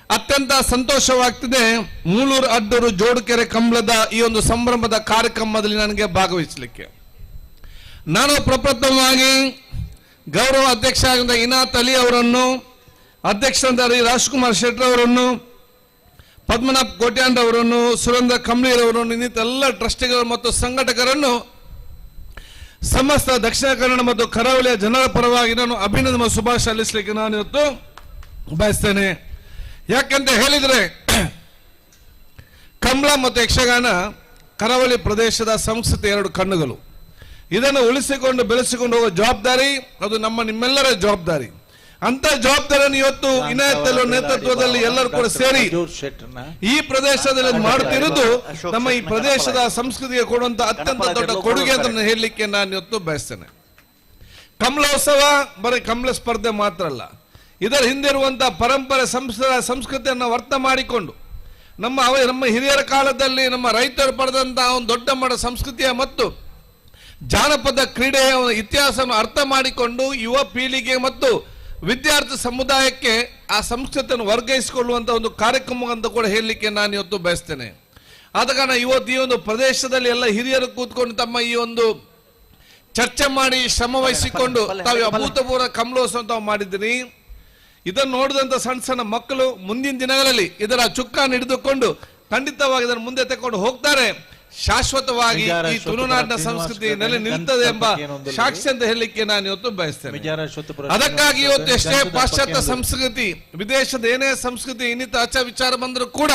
ಅತ್ಯಂತ ಸಂತೋಷವಾಗ್ತಿದೆ ಮೂಳೂರು ಅಡ್ಡೂರು ಜೋಡುಕೆರೆ ಕಂಬಳದ ಈ ಒಂದು ಸಂಭ್ರಮದ ಕಾರ್ಯಕ್ರಮದಲ್ಲಿ ನನಗೆ ಭಾಗವಹಿಸಲಿಕ್ಕೆ. ನಾನು ಪ್ರಪ್ರಥಮವಾಗಿ ಗೌರವ ಅಧ್ಯಕ್ಷ ಆಗಿದ್ದ ಇನಾತ್ ಅಲಿ ಅವರನ್ನು, ಅಧ್ಯಕ್ಷರಾದ ರಾಜ್ಕುಮಾರ್ ಶೆಟ್ಟರ್ ಅವರನ್ನು, ಪದ್ಮನಾಭ್ ಕೋಟ್ಯಾನ್ ಅವರನ್ನು, ಸುರೇಂದ್ರ ಕಂಬ್ಳಿರವರನ್ನು, ಇನ್ನಿತರ ಟ್ರಸ್ಟಿಗಳು ಮತ್ತು ಸಂಘಟಕರನ್ನು ಸಮಸ್ತ ದಕ್ಷಿಣ ಕನ್ನಡ ಮತ್ತು ಕರಾವಳಿಯ ಜನರ ಪರವಾಗಿ ನಾನು ಅಭಿನಂದನೆ ಶುಭಾಶಯ ಸಲ್ಲಿಸಲಿಕ್ಕೆ ನಾನು ಇವತ್ತು ಬಯಸ್ತೇನೆ. ಯಾಕಂತ ಹೇಳಿದರೆ ಕಂಬಳ ಮತ್ತು ಯಕ್ಷಗಾನ ಕರಾವಳಿ ಪ್ರದೇಶದ ಸಂಸ್ಕೃತಿ ಎರಡು ಕಣ್ಣುಗಳು. ಇದನ್ನು ಉಳಿಸಿಕೊಂಡು ಬೆಳೆಸಿಕೊಂಡು ಹೋಗುವ ಜವಾಬ್ದಾರಿ ಅದು ನಮ್ಮ ನಿಮ್ಮೆಲ್ಲರ ಜವಾಬ್ದಾರಿ. ಅಂತ ಜವಾಬ್ದಾರಿಯನ್ನು ಇವತ್ತು ಇನಾಯತ್ ನೇತೃತ್ವದಲ್ಲಿ ಎಲ್ಲರೂ ಕೂಡ ಸೇರಿ ಈ ಪ್ರದೇಶದಲ್ಲಿ ಮಾಡುತ್ತಿರುವುದು ನಮ್ಮ ಈ ಪ್ರದೇಶದ ಸಂಸ್ಕೃತಿಗೆ ಕೊಡುವಂತ ಅತ್ಯಂತ ದೊಡ್ಡ ಕೊಡುಗೆ ಅಂತ ಹೇಳಲಿಕ್ಕೆ ನಾನು ಇವತ್ತು ಬಯಸ್ತೇನೆ. ಕಂಬಳೋತ್ಸವ ಬರೀ ಕಂಬಳ ಸ್ಪರ್ಧೆ ಮಾತ್ರ ಅಲ್ಲ, ಇದರ ಹಿಂದಿರುವಂತಹ ಪರಂಪರೆ ಸಂಸ್ಕೃತಿಯನ್ನು ಅರ್ಥ ಮಾಡಿಕೊಂಡು ನಮ್ಮ ನಮ್ಮ ಹಿರಿಯರ ಕಾಲದಲ್ಲಿ ನಮ್ಮ ರೈತರು ಪಡೆದಂತಹ ಒಂದು ದೊಡ್ಡ ಮಟ್ಟ ಸಂಸ್ಕೃತಿಯ ಮತ್ತು ಜಾನಪದ ಕ್ರೀಡೆಯ ಇತಿಹಾಸವನ್ನು ಅರ್ಥ ಮಾಡಿಕೊಂಡು ಯುವ ಪೀಳಿಗೆ ಮತ್ತು ವಿದ್ಯಾರ್ಥಿ ಸಮುದಾಯಕ್ಕೆ ಆ ಸಂಸ್ಕೃತಿಯನ್ನು ವರ್ಗಾಯಿಸಿಕೊಳ್ಳುವಂಥ ಒಂದು ಕಾರ್ಯಕ್ರಮ ಅಂತ ಕೂಡ ಹೇಳಲಿಕ್ಕೆ ನಾನು ಇವತ್ತು ಬಯಸ್ತೇನೆ. ಆದ ಕಾರಣ ಇವತ್ತು ಈ ಒಂದು ಪ್ರದೇಶದಲ್ಲಿ ಎಲ್ಲ ಹಿರಿಯರು ಕೂತ್ಕೊಂಡು ತಮ್ಮ ಈ ಒಂದು ಚರ್ಚೆ ಮಾಡಿ ಶ್ರಮ ವಹಿಸಿಕೊಂಡು ತಾವು ಅಭೂತಪೂರ್ವ ಕಂಬಳೋತ್ಸವ ತಾವು ಮಾಡಿದ್ದೀನಿ. ಇದನ್ನು ನೋಡಿದಂಥ ಸಣ್ಣ ಸಣ್ಣ ಮಕ್ಕಳು ಮುಂದಿನ ದಿನಗಳಲ್ಲಿ ಇದರ ಚುಕ್ಕಾನ್ ಹಿಡಿದುಕೊಂಡು ಖಂಡಿತವಾಗಿ ಇದನ್ನು ಮುಂದೆ ತಕೊಂಡು ಹೋಗ್ತಾರೆ. ಶಾಶ್ವತವಾಗಿ ಈ ತುಳುನಾಡಿನ ಸಂಸ್ಕೃತಿ ನೆಲೆ ನಿಲ್ತದೆ ಎಂಬ ಸಾಕ್ಷಿ ಅಂತ ಹೇಳಲಿಕ್ಕೆ ನಾನು ಇವತ್ತು ಬಯಸ್ತೇನೆ. ಅದಕ್ಕಾಗಿ ಇವತ್ತು ಎಷ್ಟೇ ಪಾಶ್ಚಾತ್ಯ ಸಂಸ್ಕೃತಿ, ವಿದೇಶದ ಏನೇ ಸಂಸ್ಕೃತಿ ಇನ್ನಿತರ ಆಚಾರ ವಿಚಾರ ಬಂದರೂ ಕೂಡ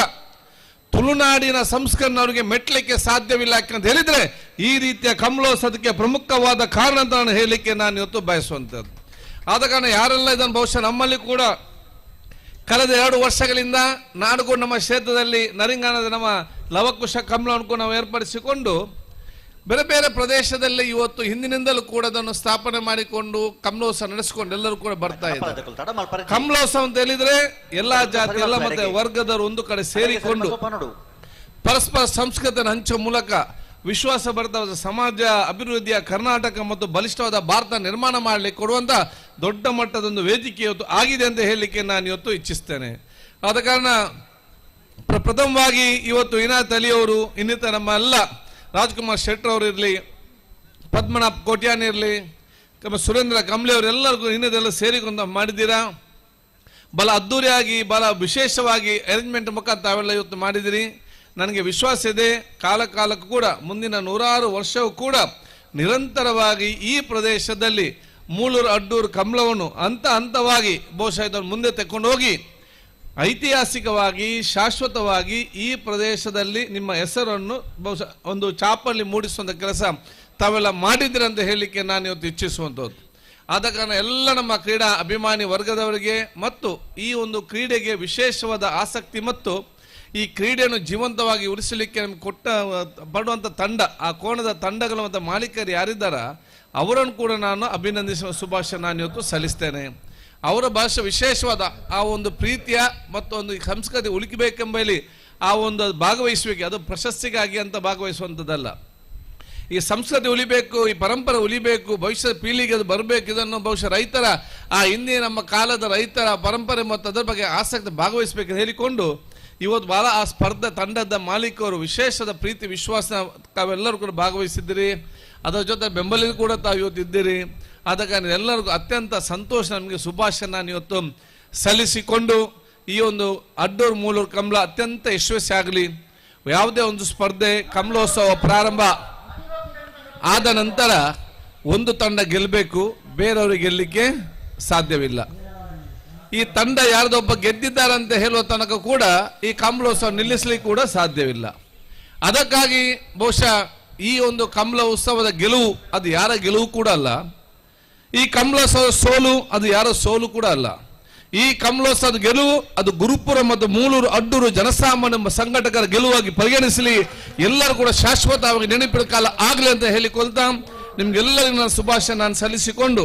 ತುಳುನಾಡಿನ ಸಂಸ್ಕರಣ ಅವರಿಗೆ ಮೆಟ್ಲಿಕ್ಕೆ ಸಾಧ್ಯವಿಲ್ಲ. ಯಾಕಂತ ಹೇಳಿದ್ರೆ ಈ ರೀತಿಯ ಕಂಬಳೋತ್ಸವಕ್ಕೆ ಪ್ರಮುಖವಾದ ಕಾರಣ ಅಂತ ನಾನು ಹೇಳಲಿಕ್ಕೆ ನಾನು ಇವತ್ತು ಬಯಸುವಂಥದ್ದು. ಆದ ಕಾರಣ ಯಾರೆಲ್ಲ ಇದನ್ನು ಬಹುಶಃ ನಮ್ಮಲ್ಲಿ ಕೂಡ ಕಳೆದ 2 ವರ್ಷಗಳಿಂದ ನಾನು ಕೂಡ ನಮ್ಮ ಕ್ಷೇತ್ರದಲ್ಲಿ ನರಿಂಗಾನದ ನಮ್ಮ ಲವಕುಶ ಕಂಬಳವನ್ನು ಕೂಡ ನಾವು ಏರ್ಪಡಿಸಿಕೊಂಡು ಬೇರೆ ಬೇರೆ ಪ್ರದೇಶದಲ್ಲಿ ಇವತ್ತು ಹಿಂದಿನಿಂದಲೂ ಕೂಡ ಅದನ್ನು ಸ್ಥಾಪನೆ ಮಾಡಿಕೊಂಡು ಕಂಬಳೋತ್ಸವ ನಡೆಸಿಕೊಂಡು ಎಲ್ಲರೂ ಕೂಡ ಬರ್ತಾ ಇದ್ದಾರೆ. ಕಂಬಳೋತ್ಸವ ಅಂತ ಹೇಳಿದ್ರೆ ಎಲ್ಲಾ ಜಾತಿ ಎಲ್ಲ ಮತ್ತೆ ವರ್ಗದವರು ಒಂದು ಕಡೆ ಸೇರಿಕೊಂಡು ಪರಸ್ಪರ ಸಂಸ್ಕೃತಿಯನ್ನು ಹಂಚುವ ಮೂಲಕ ವಿಶ್ವಾಸ ಬರ್ತಾ ಸಮಾಜ ಅಭಿವೃದ್ಧಿಯ ಕರ್ನಾಟಕ ಮತ್ತು ಬಲಿಷ್ಠವಾದ ಭಾರತ ನಿರ್ಮಾಣ ಮಾಡಲಿಕ್ಕೆ ಕೊಡುವಂತ ದೊಡ್ಡ ಮಟ್ಟದ ಒಂದು ವೇದಿಕೆ ಇವತ್ತು ಆಗಿದೆ ಅಂತ ಹೇಳಲಿಕ್ಕೆ ನಾನು ಇವತ್ತು ಇಚ್ಛಿಸ್ತೇನೆ. ಆದ ಕಾರಣ ಪ್ರಥಮವಾಗಿ ಇವತ್ತು ಇನಾಯತ್ ಅಲಿಯವರು, ಇನ್ನಿತರ ನಮ್ಮ ಎಲ್ಲ ರಾಜ್ಕುಮಾರ್ ಶೆಟ್ಟರ್ ಅವರು ಇರಲಿ, ಪದ್ಮನಾಭ್ ಕೋಟ್ಯಾನ್ ಇರಲಿ, ಸುರೇಂದ್ರ ಕಂಬ್ಳಿ ಅವರೆಲ್ಲರಿಗೂ ಇನ್ನದೆಲ್ಲ ಸೇರಿಕೊಂಡು ಮಾಡಿದ್ದೀರಾ. ಬಲ ಅದ್ದೂರಿಯಾಗಿ ಬಲ ವಿಶೇಷವಾಗಿ ಅರೇಂಜ್ಮೆಂಟ್ ಮುಖಾಂತರ ತಾವೆಲ್ಲ ಇವತ್ತು ಮಾಡಿದ್ದೀರಿ. ನನಗೆ ವಿಶ್ವಾಸ ಇದೆ, ಕಾಲ ಕಾಲಕ್ಕೂ ಕೂಡ ಮುಂದಿನ 100 ವರ್ಷವೂ ಕೂಡ ನಿರಂತರವಾಗಿ ಈ ಪ್ರದೇಶದಲ್ಲಿ ಮೂಳೂರು ಅಡ್ಡೂರು ಕಂಬಳವನ್ನು ಹಂತ ಹಂತವಾಗಿ ಬಹುಶಃ ಇದನ್ನು ಮುಂದೆ ತಗೊಂಡು ಹೋಗಿ ಐತಿಹಾಸಿಕವಾಗಿ ಶಾಶ್ವತವಾಗಿ ಈ ಪ್ರದೇಶದಲ್ಲಿ ನಿಮ್ಮ ಹೆಸರನ್ನು ಬಹುಶಃ ಒಂದು ಚಾಪಲ್ಲಿ ಮೂಡಿಸುವಂಥ ಕೆಲಸ ತಾವೆಲ್ಲ ಮಾಡಿದ್ದೀರಂತ ಹೇಳಲಿಕ್ಕೆ ನಾನು ಇವತ್ತು ಇಚ್ಛಿಸುವಂಥದ್ದು. ಆದ ಕಾರಣ ಎಲ್ಲ ನಮ್ಮ ಕ್ರೀಡಾ ಅಭಿಮಾನಿ ವರ್ಗದವರಿಗೆ ಮತ್ತು ಈ ಒಂದು ಕ್ರೀಡೆಗೆ ವಿಶೇಷವಾದ ಆಸಕ್ತಿ ಮತ್ತು ಈ ಕ್ರೀಡೆಯನ್ನು ಜೀವಂತವಾಗಿ ಉಳಿಸಲಿಕ್ಕೆ ನಮ್ಗೆ ಕೊಟ್ಟ ಪಡುವಂಥ ತಂಡ, ಆ ಕೋಣದ ತಂಡಗಳ ಮತ್ತು ಮಾಲೀಕರು ಯಾರಿದ್ದಾರ ಅವರನ್ನು ಕೂಡ ನಾನು ಅಭಿನಂದಿಸುವ ಶುಭಾಶಯ ನಾನು ಇವತ್ತು ಸಲ್ಲಿಸ್ತೇನೆ. ಅವರ ಭಾಷೆ ವಿಶೇಷವಾದ ಆ ಒಂದು ಪ್ರೀತಿಯ ಮತ್ತು ಒಂದು ಸಂಸ್ಕೃತಿ ಉಳಿಕಬೇಕೆಂಬಲ್ಲಿ ಆ ಒಂದು ಭಾಗವಹಿಸುವಿಕೆ, ಅದು ಪ್ರಶಸ್ತಿಗಾಗಿ ಅಂತ ಭಾಗವಹಿಸುವಂಥದ್ದಲ್ಲ. ಈ ಸಂಸ್ಕೃತಿ ಉಳಿಬೇಕು, ಈ ಪರಂಪರೆ ಉಳಿಬೇಕು, ಭವಿಷ್ಯದ ಪೀಳಿಗೆ ಅದು ಬರಬೇಕು. ಇದನ್ನು ಬಹುಶಃ ರೈತರ ಆ ಹಿಂದೆ ನಮ್ಮ ಕಾಲದ ರೈತರ ಪರಂಪರೆ ಮತ್ತು ಅದರ ಬಗ್ಗೆ ಆಸಕ್ತಿ ಭಾಗವಹಿಸಬೇಕು ಹೇಳಿಕೊಂಡು ಇವತ್ತು ಭಾಳ ಆ ಸ್ಪರ್ಧೆ ತಂಡದ ಮಾಲೀಕರು ವಿಶೇಷದ ಪ್ರೀತಿ ವಿಶ್ವಾಸ ತಾವೆಲ್ಲರೂ ಕೂಡ ಭಾಗವಹಿಸಿದ್ದೀರಿ. ಅದರ ಜೊತೆ ಬೆಂಬಲಿಗೂ ಕೂಡ ತಾವು ಇವತ್ತು ಇದ್ದೀರಿ. ಆದ ಕಾರಣ ಎಲ್ಲರಿಗೂ ಅತ್ಯಂತ ಸಂತೋಷ ನಮಗೆ ಶುಭಾಶಯ ನಾನು ಇವತ್ತು ಸಲ್ಲಿಸಿಕೊಂಡು ಈ ಒಂದು ಅಡ್ಡೂರು ಮೂಳೂರು ಕಂಬಳ ಅತ್ಯಂತ ಯಶಸ್ವಿ ಆಗಲಿ. ಯಾವುದೇ ಒಂದು ಸ್ಪರ್ಧೆ ಕಂಬಳೋತ್ಸವ ಪ್ರಾರಂಭ ಆದ ನಂತರ ಒಂದು ತಂಡ ಗೆಲ್ಲಬೇಕು, ಬೇರೆಯವರು ಗೆಲ್ಲಲಿಕ್ಕೆ ಸಾಧ್ಯವಿಲ್ಲ. ಈ ತಂಡ ಯಾರ್ದೊಬ್ಬ ಗೆದ್ದಿದ್ದಾರಂತ ಹೇಳುವ ತನಕ ಕೂಡ ಈ ಕಂಬಳೋತ್ಸವ ನಿಲ್ಲಿಸಲಿಕ್ಕೆ ಕೂಡ ಸಾಧ್ಯವಿಲ್ಲ. ಅದಕ್ಕಾಗಿ ಬಹುಶಃ ಈ ಒಂದು ಕಂಬಳ ಉತ್ಸವದ ಗೆಲುವು ಅದು ಯಾರ ಗೆಲುವು ಕೂಡ ಅಲ್ಲ, ಈ ಕಂಬಳೋತ್ಸವದ ಸೋಲು ಅದು ಯಾರ ಸೋಲು ಕೂಡ ಅಲ್ಲ. ಈ ಕಮಲೋತ್ಸವದ ಗೆಲುವು ಅದು ಗುರುಪುರ ಮತ್ತು ಮೂಳೂರು ಅಡ್ಡೂರು ಜನಸಾಮಾನ್ಯ ಸಂಘಟಕರ ಗೆಲುವಾಗಿ ಪರಿಗಣಿಸಲಿ. ಎಲ್ಲರೂ ಕೂಡ ಶಾಶ್ವತವಾಗಿ ನೆನಪಿನ ಕಾಲ ಆಗಲಿ ಅಂತ ಹೇಳಿಕೊಳ್ತಾ ನಿಮ್ಗೆಲ್ಲರಿಗೂ ನಾನು ಶುಭಾಶಯ ನಾನು ಸಲ್ಲಿಸಿಕೊಂಡು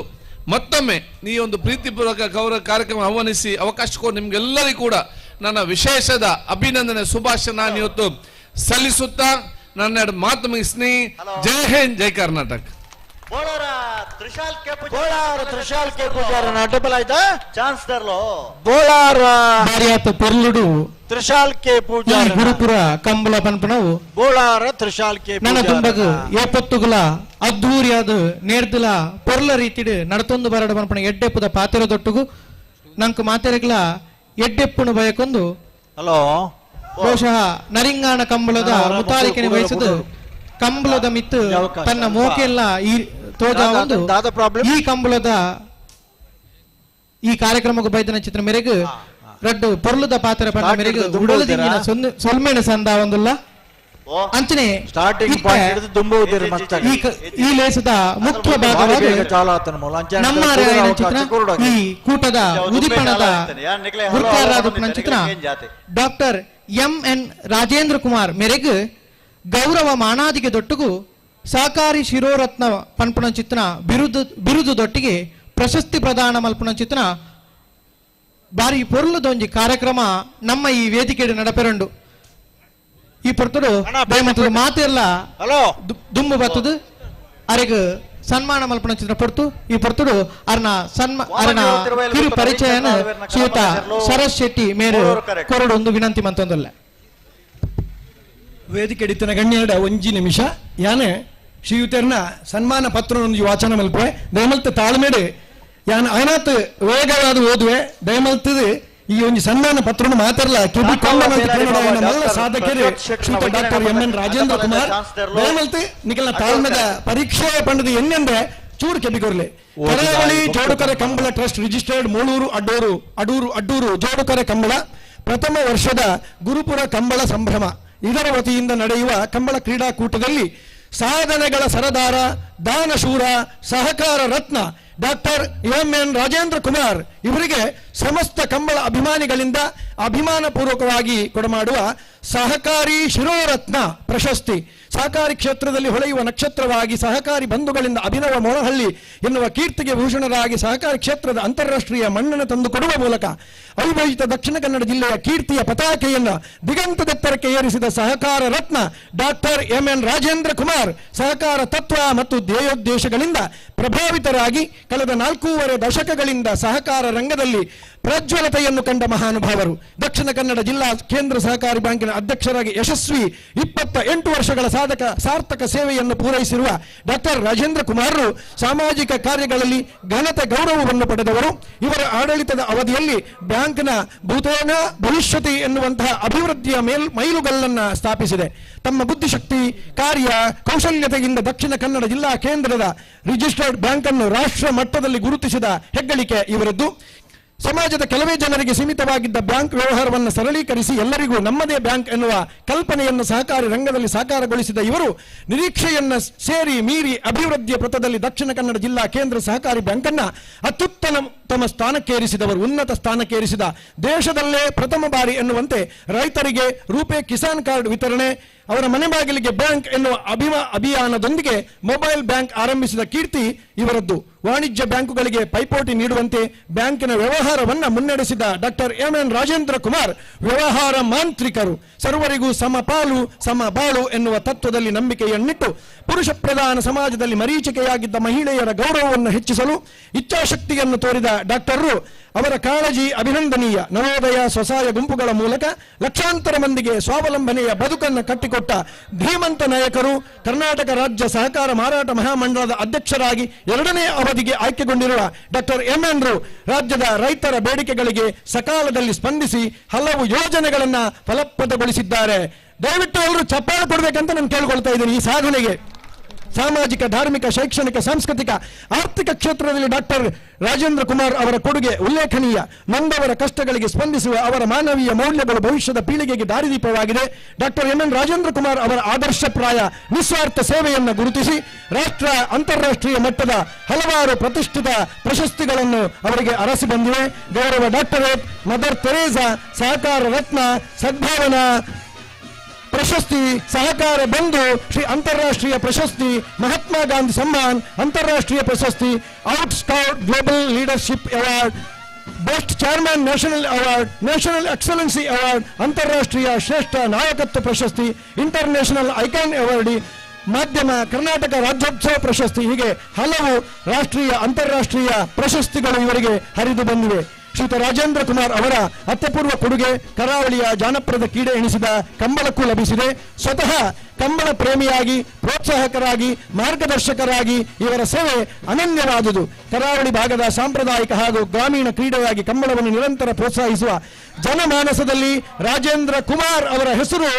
ಮತ್ತೊಮ್ಮೆ ಈ ಒಂದು ಪ್ರೀತಿಪೂರ್ವಕ ಗೌರವ ಕಾರ್ಯಕ್ರಮ ಆಹ್ವಾನಿಸಿ ಅವಕಾಶ ಕೊಟ್ಟು ನಿಮ್ಗೆಲ್ಲರಿಗೂ ಕೂಡ ನನ್ನ ವಿಶೇಷದ ಅಭಿನಂದನೆ ಶುಭಾಶಯ ನಾನು ಇವತ್ತು ಸಲ್ಲಿಸುತ್ತಾ ನನ್ನ ಎರಡು ಮಾತು ಮುಗಿಸ್ನಿ. ಜೈ ಹಿಂದ್, ಜೈ ಕರ್ನಾಟಕ. ಗುರುಪುರ ಕಂಬಳ ಪನ್ಪನವು ಬೋಳಾರ ತ್ರಿಶಾಲ್ ಕೆ ನನ್ನ ತುಂಬಗು ಏಪತ್ತುಗುಲ ಅದ್ದೂರಿಯಾದ ನೇರ್ದಲ ಪೊರ್ಲ ರೀತಿಡು ನಡತೊಂದು ಬರಡ ಪನ್ಪನ ಎಡ್ಡೆಪ್ಪುದ ಪಾತಿರದೊಟ್ಟುಗು ನಂಕು ಮಾತೆರೆಗ್ಲ ಎಡ್ಡೆಪ್ಪುನು ಬಯಕೊಂದು ಹಲೋ ಬಹುಶಃ ನರಿಂಗಾಣ ಕಂಬಳದ ಮುತಾಲಿಕೆನೆ ವಹಿಸಿದು ಕಂಬಳದ ಮಿತ್ತು ತನ್ನ ಮೋಕೆಲ್ಲ ಈ ತೋಜ ಒಂದು ಈ ಕಂಬಳದ ಈ ಕಾರ್ಯಕ್ರಮಕ್ಕೆ ಬೈದನ ಚಿತ್ರ ಮೇರೆಗೆ ರಡ್ಡು ಪೊರ್ಲುದ ಪಾತ್ರ ಪಂಡ ಮೇರೆಗೆ ಉಡಲದಿಂಗಿನ ಸೊಲ್ಮೇಣ ಸಂದ ಒಂದುಲ್ಲ ಅಂಚನೆ ಈ ಲೇಸದ ಮುಖ್ಯ ಭಾಗವಾದ ನಮ್ಮ ಚಿತ್ರ ಈ ಕೂಟದ ಉದಿಪಣದ ಗುರುಕಾರಾದ ಚಿತ್ರ doctor M N Rajendra Kumar ಮೇರೆಗೆ ಗೌರವ ಮಾನಾದಿಗೆ ದೊಟ್ಟುಗು ಸಹಕಾರಿ ಶಿರೋರತ್ನ ಪನ್ಪುಣ ಚಿತ್ರ ಬಿರುದು ದೊಟ್ಟಿಗೆ ಪ್ರಶಸ್ತಿ ಪ್ರದಾನ ಮಲ್ಪುಣ ಚಿತ್ರ ಬಾರಿ ಪೊರ್ಲುದೊಂಜಿ ಕಾರ್ಯಕ್ರಮ ನಮ್ಮ ಈ ವೇದಿಕೆ ನಡಪೆರಂಡು. ಈ ಪೊರ್ತುಡು ಮಾತೆಲ್ಲ ದುಂಬು ಬತ್ತದು ಅರೆಗ್ ಸನ್ಮಾನ ಮಲ್ಪುಣ ಚಿತ್ರ ಪೊರ್ತು ಈ ಪೊರ್ತುಡು ಅರ್ನ ಅರ್ನ ಕಿರು ಪರಿಚಯನ ಶ್ರೀಯುತ ಶರತ್ ಶೆಟ್ಟಿ ಮೇರು ಕೊರಡು ಒಂದು ವಿನಂತಿ ಮಂತೊಂದಲ್ಲ. ವೇದಿಕೆ ಇಡಿತನ ಗಣ್ಯಡ ಒಂಜಿ ನಿಮಿಷ ಯಾನೆ ಶ್ರೀಯುತರ್ನ ಸನ್ಮಾನ ಪತ್ರನೊಂದು ವಾಚನ ಮಲ್ಪೆ ದಯಮಲ್ತ ತಾಳ್ಮೆಡೆ ಯಾನ್ ಅಯನಾತ್ ವೇಗವಾದ ಓದುವೆ ದಯಮಲ್ತದ ಈ ಒಂದು ಸನ್ಮಾನ ಪತ್ರನ ಮಾತಾಡಲ್ಲ ಕಿವಿ ಕೊಂಡ ಮಲ್ಲ ಸಾಧಕರು ಶ್ರೀಯುತ doctor M N Rajendra Kumar ದಯಮಲ್ತ ನಿಖಲ್ನ ತಾಳ್ಮೆದ ಪರೀಕ್ಷೆ ಪಂಡದ ಎನ್ನೆಂದೆ ಚೂರು ಕೆಬಿಕೊರ್ಲೆ. ಕರಾವಳಿ ಜೋಡುಕರೆ ಕಂಬಳ ಟ್ರಸ್ಟ್ ರಿಜಿಸ್ಟರ್ಡ್ ಮೂಳೂರು ಅಡ್ಡೂರು ಅಡೂರು ಅಡ್ಡೂರು ಜೋಡುಕರೆ ಕಂಬಳ ಪ್ರಥಮ ವರ್ಷದ ಗುರುಪುರ ಕಂಬಳ ಸಂಭ್ರಮ ಇದರ ವತಿಯಿಂದ ನಡೆಯುವ ಕಂಬಳ ಕ್ರೀಡಾಕೂಟದಲ್ಲಿ ಸಾಧನೆಗಳ ಸರದಾರ ದಾನಶೂರ ಸಹಕಾರ ರತ್ನ doctor M N Rajendra Kumar ಇವರಿಗೆ ಸಮಸ್ತ ಕಂಬಳ ಅಭಿಮಾನಿಗಳಿಂದ ಅಭಿಮಾನ ಪೂರ್ವಕವಾಗಿ ಕೊಡಮಾಡುವ ಸಹಕಾರಿ ಶಿರೋರತ್ನ ಪ್ರಶಸ್ತಿ. ಸಹಕಾರಿ ಕ್ಷೇತ್ರದಲ್ಲಿ ಹೊಳೆಯುವ ನಕ್ಷತ್ರವಾಗಿ ಸಹಕಾರಿ ಬಂಧುಗಳಿಂದ ಅಭಿನವ ಮೊಳಹಳ್ಳಿ ಎನ್ನುವ ಕೀರ್ತಿಗೆ ಭೂಷಣರಾಗಿ ಸಹಕಾರಿ ಕ್ಷೇತ್ರದ ಅಂತಾರಾಷ್ಟ್ರೀಯ ಮನ್ನಣೆ ತಂದುಕೊಡುವ ಮೂಲಕ ಅವಿಭಜಿತ ದಕ್ಷಿಣ ಕನ್ನಡ ಜಿಲ್ಲೆಯ ಕೀರ್ತಿಯ ಪತಾಕೆಯನ್ನು ದಿಗಂತದೆತ್ತರಕ್ಕೆ ಏರಿಸಿದ ಸಹಕಾರ ರತ್ನ doctor M N Rajendra Kumar ಸಹಕಾರ ತತ್ವ ಮತ್ತು ಧ್ಯೇಯೋದ್ದೇಶಗಳಿಂದ ಪ್ರಭಾವಿತರಾಗಿ ಕಳೆದ 4.5 ದಶಕಗಳಿಂದ ಸಹಕಾರ ರಂಗದಲ್ಲಿ ಪ್ರಜ್ವಲತೆಯನ್ನು ಕಂಡ ಮಹಾನುಭಾವರು. ದಕ್ಷಿಣ ಕನ್ನಡ ಜಿಲ್ಲಾ ಕೇಂದ್ರ ಸಹಕಾರಿ ಬ್ಯಾಂಕಿನ ಅಧ್ಯಕ್ಷರಾಗಿ ಯಶಸ್ವಿ 28 ವರ್ಷಗಳ ಸಾರ್ಥಕ ಸೇವೆಯನ್ನು ಪೂರೈಸಿರುವ ಡಾಕ್ಟರ್ ರಾಜೇಂದ್ರ ಕುಮಾರರು ಸಾಮಾಜಿಕ ಕಾರ್ಯಗಳಲ್ಲಿ ಘನತೆ ಗೌರವವನ್ನು ಪಡೆದವರು. ಇವರ ಆಡಳಿತದ ಅವಧಿಯಲ್ಲಿ ಬ್ಯಾಂಕ್ನ ಭೂತೇನ ಭವಿಷ್ಯತಿ ಎನ್ನುವಂತಹ ಅಭಿವೃದ್ಧಿಯ ಮೈಲುಗಲ್ಲನ್ನು ಸ್ಥಾಪಿಸಿದೆ. ತಮ್ಮ ಬುದ್ಧಿಶಕ್ತಿ ಕಾರ್ಯ ಕೌಶಲ್ಯತೆಯಿಂದ ದಕ್ಷಿಣ ಕನ್ನಡ ಜಿಲ್ಲಾ ಕೇಂದ್ರದ ರಿಜಿಸ್ಟರ್ಡ್ ಬ್ಯಾಂಕ್ ಅನ್ನು ರಾಷ್ಟ್ರ ಮಟ್ಟದಲ್ಲಿ ಗುರುತಿಸಿದ ಹೆಗ್ಗಳಿಕೆ ಇವರದ್ದು. ಸಮಾಜದ ಕೆಲವೇ ಜನರಿಗೆ ಸೀಮಿತವಾಗಿದ್ದ ಬ್ಯಾಂಕ್ ವ್ಯವಹಾರವನ್ನು ಸರಳೀಕರಿಸಿ ಎಲ್ಲರಿಗೂ ನಮ್ಮದೇ ಬ್ಯಾಂಕ್ ಎನ್ನುವ ಕಲ್ಪನೆಯನ್ನು ಸಹಕಾರಿ ರಂಗದಲ್ಲಿ ಸಾಕಾರಗೊಳಿಸಿದ ಇವರು ನಿರೀಕ್ಷೆಯನ್ನು ಸೇರಿ ಮೀರಿ ಅಭಿವೃದ್ಧಿಯ ಪಥದಲ್ಲಿ ದಕ್ಷಿಣ ಕನ್ನಡ ಜಿಲ್ಲಾ ಕೇಂದ್ರ ಸಹಕಾರಿ ಬ್ಯಾಂಕನ್ನು ಅತ್ಯುತ್ತಮ ಸ್ಥಾನಕ್ಕೇರಿಸಿದವರು, ಉನ್ನತ ಸ್ಥಾನಕ್ಕೇರಿಸಿದ ದೇಶದಲ್ಲೇ ಪ್ರಥಮ ಬಾರಿ ಎನ್ನುವಂತೆ ರೈತರಿಗೆ ರೂಪೇ ಕಿಸಾನ್ ಕಾರ್ಡ್ ವಿತರಣೆ, ಅವರ ಮನೆ ಬಾಗಿಲಿಗೆ ಬ್ಯಾಂಕ್ ಎನ್ನುವ ಅಭಿಯಾನದೊಂದಿಗೆ ಮೊಬೈಲ್ ಬ್ಯಾಂಕ್ ಆರಂಭಿಸಿದ ಕೀರ್ತಿ ಇವರದ್ದು. ವಾಣಿಜ್ಯ ಬ್ಯಾಂಕುಗಳಿಗೆ ಪೈಪೋಟಿ ನೀಡುವಂತೆ ಬ್ಯಾಂಕಿನ ವ್ಯವಹಾರವನ್ನು ಮುನ್ನಡೆಸಿದ doctor M N Rajendra Kumar ವ್ಯವಹಾರ ಮಾಂತ್ರಿಕರು. ಸರ್ವರಿಗೂ ಸಮಪಾಲು ಸಮಬಾಳು ಎನ್ನುವ ತತ್ವದಲ್ಲಿ ನಂಬಿಕೆಯನ್ನಿಟ್ಟು ಪುರುಷ ಪ್ರಧಾನ ಸಮಾಜದಲ್ಲಿ ಮರೀಚಿಕೆಯಾಗಿದ್ದ ಮಹಿಳೆಯರ ಗೌರವವನ್ನು ಹೆಚ್ಚಿಸಲು ಇಚ್ಛಾಶಕ್ತಿಯನ್ನು ತೋರಿದ ಡಾಕ್ಟರ್ರು ಅವರ ಕಾಳಜಿ ಅಭಿನಂದನೀಯ. ನವೋದಯ ಸ್ವಸಹಾಯ ಗುಂಪುಗಳ ಮೂಲಕ ಲಕ್ಷಾಂತರ ಮಂದಿಗೆ ಸ್ವಾವಲಂಬನೆಯ ಬದುಕನ್ನು ಕಟ್ಟಿಕೊಟ್ಟ ಧೀಮಂತ ನಾಯಕರು ಕರ್ನಾಟಕ ರಾಜ್ಯ ಸಹಕಾರ ಮಾರಾಟ ಮಹಾಮಂಡಳದ ಅಧ್ಯಕ್ಷರಾಗಿ 2ನೇ ಅವಧಿಗೆ ಆಯ್ಕೆಗೊಂಡಿರುವ doctor M N ರು ರಾಜ್ಯದ ರೈತರ ಬೇಡಿಕೆಗಳಿಗೆ ಸಕಾಲದಲ್ಲಿ ಸ್ಪಂದಿಸಿ ಹಲವು ಯೋಜನೆಗಳನ್ನು ಫಲಪ್ರದಗೊಳಿಸಿದ್ದಾರೆ. ದಯವಿಟ್ಟು ಎಲ್ಲರೂ ಚಪ್ಪಾಳೆ ಕೊಡಬೇಕಂತ ನಾನು ಕೇಳಿಕೊಳ್ತಾ ಇದ್ದೀನಿ ಈ ಸಾಧನೆಗೆ. ಸಾಮಾಜಿಕ, ಧಾರ್ಮಿಕ, ಶೈಕ್ಷಣಿಕ, ಸಾಂಸ್ಕೃತಿಕ, ಆರ್ಥಿಕ ಕ್ಷೇತ್ರದಲ್ಲಿ ಡಾಕ್ಟರ್ ರಾಜೇಂದ್ರ ಕುಮಾರ್ ಅವರ ಕೊಡುಗೆ ಉಲ್ಲೇಖನೀಯ. ನೊಂದವರ ಕಷ್ಟಗಳಿಗೆ ಸ್ಪಂದಿಸುವ ಅವರ ಮಾನವೀಯ ಮೌಲ್ಯಗಳು ಭವಿಷ್ಯದ ಪೀಳಿಗೆಗೆ ದಾರಿದೀಪವಾಗಿದೆ. Doctor M N Rajendra Kumar ಅವರ ಆದರ್ಶಪ್ರಾಯ ನಿಸ್ವಾರ್ಥ ಸೇವೆಯನ್ನು ಗುರುತಿಸಿ ರಾಷ್ಟ್ರ, ಅಂತಾರಾಷ್ಟ್ರೀಯ ಮಟ್ಟದ ಹಲವಾರು ಪ್ರತಿಷ್ಠಿತ ಪ್ರಶಸ್ತಿಗಳನ್ನು ಅವರಿಗೆ ಅರಸಿ ಬಂದಿವೆ. ಗೌರವ ಡಾಕ್ಟರೇಟ್, ಮದರ್ ತೆರೇಸಾ ಸಹಕಾರ ರತ್ನ, ಸದ್ಭಾವನಾ ಪ್ರಶಸ್ತಿ, ಸಹಕಾರ ಬಂಧು ಶ್ರೀ ಅಂತಾರಾಷ್ಟ್ರೀಯ ಪ್ರಶಸ್ತಿ, ಮಹಾತ್ಮ ಗಾಂಧಿ ಸಮ್ಮಾನ್ ಅಂತಾರಾಷ್ಟ್ರೀಯ ಪ್ರಶಸ್ತಿ, out scout global leadership award, best chairman national award, national excellency award, ಅಂತಾರಾಷ್ಟ್ರೀಯ ಶ್ರೇಷ್ಠ ನಾಯಕತ್ವ ಪ್ರಶಸ್ತಿ, ಇಂಟರ್ನ್ಯಾಷನಲ್ ಐಕಾನ್ ಅವಾರ್ಡಿ, ಮಾಧ್ಯಮ ಕರ್ನಾಟಕ ರಾಜ್ಯೋತ್ಸವ ಪ್ರಶಸ್ತಿ, ಹೀಗೆ ಹಲವು ರಾಷ್ಟ್ರೀಯ ಅಂತಾರಾಷ್ಟ್ರೀಯ ಪ್ರಶಸ್ತಿಗಳು ಇವರಿಗೆ ಹರಿದು ಬಂದಿವೆ. ಶ್ರೀಯುತ ರಾಜೇಂದ್ರ ಕುಮಾರ್ ಅವರ ಅತ್ಯಪೂರ್ವ ಕೊಡುಗೆ ಕರಾವಳಿಯ ಜಾನಪದ ಕೀಡೆ ಎಣಿಸಿದ ಕಂಬಳಕ್ಕೂ ಲಭಿಸಿದೆ. ಸ್ವತಃ ಕಂಬಳ ಪ್ರೇಮಿಯಾಗಿ, ಪ್ರೋತ್ಸಾಹಕರಾಗಿ, ಮಾರ್ಗದರ್ಶಕರಾಗಿ ಇವರ ಸೇವೆ ಅನನ್ಯವಾದುದು. ಕರಾವಳಿ ಭಾಗದ ಸಾಂಪ್ರದಾಯಿಕ ಹಾಗೂ ಗ್ರಾಮೀಣ ಕ್ರೀಡೆಯಾಗಿ ಕಂಬಳವನ್ನು ನಿರಂತರ ಪ್ರೋತ್ಸಾಹಿಸುವ ಜನಮಾನಸದಲ್ಲಿ ರಾಜೇಂದ್ರ ಕುಮಾರ್ ಅವರ ಹೆಸರು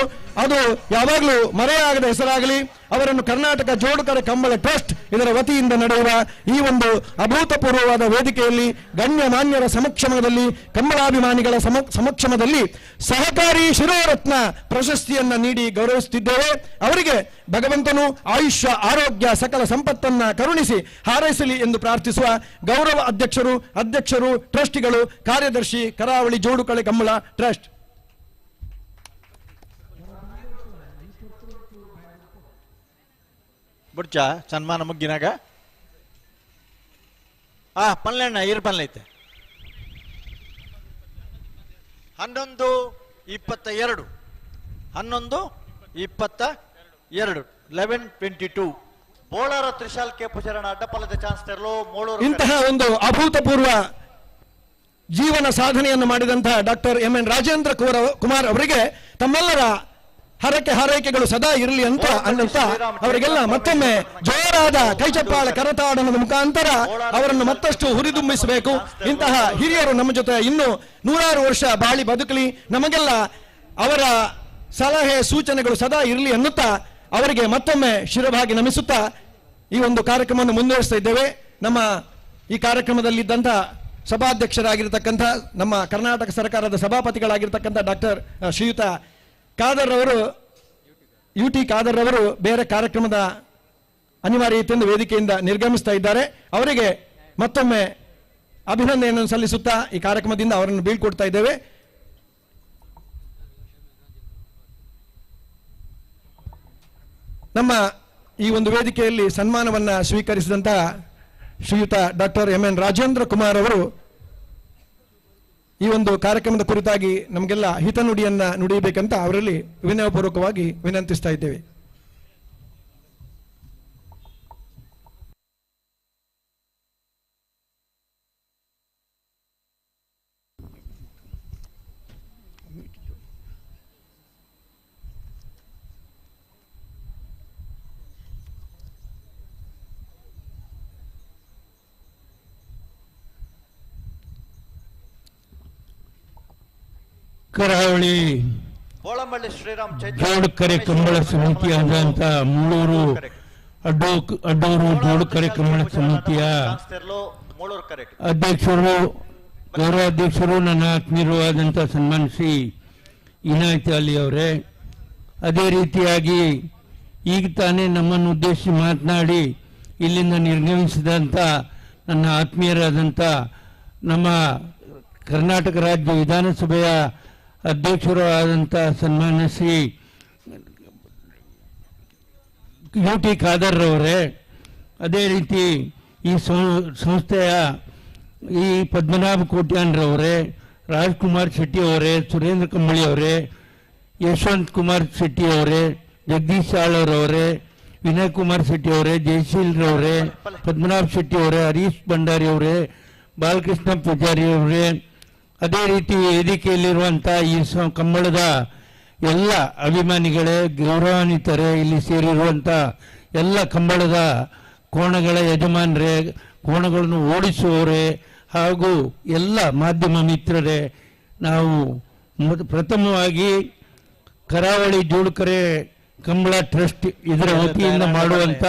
ಅದು ಯಾವಾಗಲೂ ಮರೆಯಾಗದ ಹೆಸರಾಗಲಿ. ಅವರನ್ನು ಕರ್ನಾಟಕ ಜೋಡುಕರ ಕಂಬಳ ಟ್ರಸ್ಟ್ ಇದರ ವತಿಯಿಂದ ನಡೆಯುವ ಈ ಒಂದು ಅಭೂತಪೂರ್ವವಾದ ವೇದಿಕೆಯಲ್ಲಿ ಗಣ್ಯಮಾನ್ಯರ ಸಮಕ್ಷಮದಲ್ಲಿ, ಕಂಬಳಾಭಿಮಾನಿಗಳ ಸಮಕ್ಷಮದಲ್ಲಿ ಸಹಕಾರಿ ಶಿರೋರತ್ನ ಪ್ರಶಸ್ತಿಯನ್ನು ನೀಡಿ ಗೌರವಿಸುತ್ತಿದ್ದೇವೆ. ಅವರಿಗೆ ಭಗವಂತನು ಆಯುಷ್ಯ, ಆರೋಗ್ಯ, ಸಕಲ ಸಂಪತ್ತನ್ನು ಕರುಣಿಸಿ ಹಾರೈಸಲಿ ಎಂದು ಪ್ರಾರ್ಥಿಸುವ ಗೌರವ ಅಧ್ಯಕ್ಷರು, ಅಧ್ಯಕ್ಷರು, ಟ್ರಸ್ಟಿಗಳು, ಕಾರ್ಯದರ್ಶಿ, ಕರಾವಳಿ ಜೋಡುಕಳೆ ಕಂಬಳ ಟ್ರಸ್ಟ್. ಬುಡ್ಚ ಸನ್ಮಾನ ಮುಗ್ಗಿನಾಗ ಆ ಪನ್ಲೆಣ್ಣ ಇರು ಪನ್ಲೈತೆ 11:22 11:22 11:22 ಬೋಳಾರ ತ್ರಿಶಾಲ್ ಕೆ ಪುಜಾರಣ ಅಡ್ಡಪಲ್ಲದ ಚಾನ್ಸ್ ತೆರಲು ಮೂಳೂರು. ಇಂತಹ ಒಂದು ಅಭೂತಪೂರ್ವ ಜೀವನ ಸಾಧನೆಯನ್ನು ಮಾಡಿದಂತಹ doctor M N Rajendra Kumar ಅವರಿಗೆ ತಮ್ಮೆಲ್ಲರ ಹರಕೆ ಹಾರೈಕೆಗಳು ಸದಾ ಇರಲಿ ಅಂತ ಅನ್ನಂತ ಅವರಿಗೆಲ್ಲ ಮತ್ತೊಮ್ಮೆ ಜೋರಾದ ಕೈಚಪ್ಪಾಳ ಕರತಾಡನದ ಮುಖಾಂತರ ಅವರನ್ನು ಮತ್ತಷ್ಟು ಹುರಿದುಂಬಿಸಬೇಕು. ಇಂತಹ ಹಿರಿಯರು ನಮ್ಮ ಜೊತೆ ಇನ್ನೂ ನೂರಾರು ವರ್ಷ ಬಾಳಿ ಬದುಕಲಿ, ನಮಗೆಲ್ಲ ಅವರ ಸಲಹೆ ಸೂಚನೆಗಳು ಸದಾ ಇರಲಿ ಅನ್ನುತ್ತಾ ಅವರಿಗೆ ಮತ್ತೊಮ್ಮೆ ಶಿರಭಾಗಿ ನಮಿಸುತ್ತಾ ಈ ಒಂದು ಕಾರ್ಯಕ್ರಮವನ್ನು ಮುಂದುವರಿಸ್ತಾ ಇದ್ದೇವೆ. ನಮ್ಮ ಈ ಕಾರ್ಯಕ್ರಮದಲ್ಲಿದ್ದಂಥ ಸಭಾಧ್ಯಕ್ಷರಾಗಿರ್ತಕ್ಕಂಥ ನಮ್ಮ ಕರ್ನಾಟಕ ಸರ್ಕಾರದ ಸಭಾಪತಿಗಳಾಗಿರ್ತಕ್ಕಂಥ ಡಾಕ್ಟರ್ ಶ್ರೀಯುತ ಖಾದರ್ ಅವರು, ಯು ಟಿ ಖಾದರ್ ಅವರು ಬೇರೆ ಕಾರ್ಯಕ್ರಮದ ಅನಿವಾರ್ಯತೆಯಿಂದ ವೇದಿಕೆಯಿಂದ ನಿರ್ಗಮಿಸ್ತಾ ಇದ್ದಾರೆ. ಅವರಿಗೆ ಮತ್ತೊಮ್ಮೆ ಅಭಿನಂದನೆಯನ್ನು ಸಲ್ಲಿಸುತ್ತಾ ಈ ಕಾರ್ಯಕ್ರಮದಿಂದ ಅವರನ್ನು ಬೀಳ್ಕೊಡ್ತಾ ಇದ್ದೇವೆ. ನಮ್ಮ ಈ ಒಂದು ವೇದಿಕೆಯಲ್ಲಿ ಸನ್ಮಾನವನ್ನು ಸ್ವೀಕರಿಸಿದಂತಹ ಶ್ರೀಯುತ doctor M N Rajendra Kumar ಅವರು ಈ ಒಂದು ಕಾರ್ಯಕ್ರಮದ ಕುರಿತಾಗಿ ನಮಗೆಲ್ಲ ಹಿತನುಡಿಯನ್ನ ನುಡಿಯಬೇಕಂತ ಅವರಲ್ಲಿ ವಿನಯಪೂರ್ವಕವಾಗಿ ವಿನಂತಿಸ್ತಾ ಇದ್ದೇವೆ. ಕರಾವಳಿ ಜೋಡುಕರೆ ಕಂಬಳ ಸಮಿತಿಯಾದಂಥ ಮೂಳೂರು ಅಡ್ಡೂರು ಜೋಡುಕರೆ ಕಂಬಳ ಸಮಿತಿಯ ಅಧ್ಯಕ್ಷರು, ಗೌರವಾಧ್ಯಕ್ಷರು, ನನ್ನ ಆತ್ಮೀಯರು ಆದಂಥ ಸನ್ಮಾನಿಸಿ ಇನಾಯತ್ ಅಲಿ ಅವರೇ, ಅದೇ ರೀತಿಯಾಗಿ ಈಗ ತಾನೇ ನಮ್ಮನ್ನು ಉದ್ದೇಶಿಸಿ ಮಾತನಾಡಿ ಇಲ್ಲಿಂದ ನಿರ್ಗಮಿಸಿದಂಥ ನನ್ನ ಆತ್ಮೀಯರಾದಂಥ ನಮ್ಮ ಕರ್ನಾಟಕ ರಾಜ್ಯ ವಿಧಾನಸಭೆಯ ಅಧ್ಯಕ್ಷರು ಆದಂಥ ಸನ್ಮಾನ್ಯ ಶ್ರೀ ಯು ಟಿ ಖಾದರ್ ಅವರೇ, ಅದೇ ರೀತಿ ಈ ಸಂಸ್ಥೆಯ ಈ ಪದ್ಮನಾಭ ಕೋಟ್ಯಾನ್ರವರೇ, ರಾಜ್ಕುಮಾರ್ ಶೆಟ್ಟಿ ಅವರೇ, ಸುರೇಂದ್ರ ಕಂಬಳಿ ಅವರೇ, ಯಶವಂತ್ ಕುಮಾರ್ ಶೆಟ್ಟಿ ಅವರೇ, ಜಗದೀಶ್ ಆಳರವರೇ, ವಿನಯ್ ಕುಮಾರ್ ಶೆಟ್ಟಿ ಅವರೇ, ಜಯಶೀಲ್ರವರೇ, ಪದ್ಮನಾಭ ಶೆಟ್ಟಿ ಅವರೇ, ಹರೀಶ್ ಭಂಡಾರಿ ಅವರೇ, ಬಾಲಕೃಷ್ಣ ಪೂಜಾರಿ ಅವರೇ, ಅದೇ ರೀತಿ ವೇದಿಕೆಯಲ್ಲಿರುವಂಥ ಈ ಕಂಬಳದ ಎಲ್ಲ ಅಭಿಮಾನಿಗಳೇ, ಗೌರವಾನ್ವಿತರೇ, ಇಲ್ಲಿ ಸೇರಿರುವಂಥ ಎಲ್ಲ ಕಂಬಳದ ಕೋಣಗಳ ಯಜಮಾನರೇ, ಕೋಣಗಳನ್ನು ಓಡಿಸುವವರೇ ಹಾಗೂ ಎಲ್ಲ ಮಾಧ್ಯಮ ಮಿತ್ರರೇ, ನಾವು ಪ್ರಥಮವಾಗಿ ಕರಾವಳಿ ಜೋಡುಕರೆ Kambala trust ಇದರ ವತಿಯಿಂದ ಮಾಡುವಂತ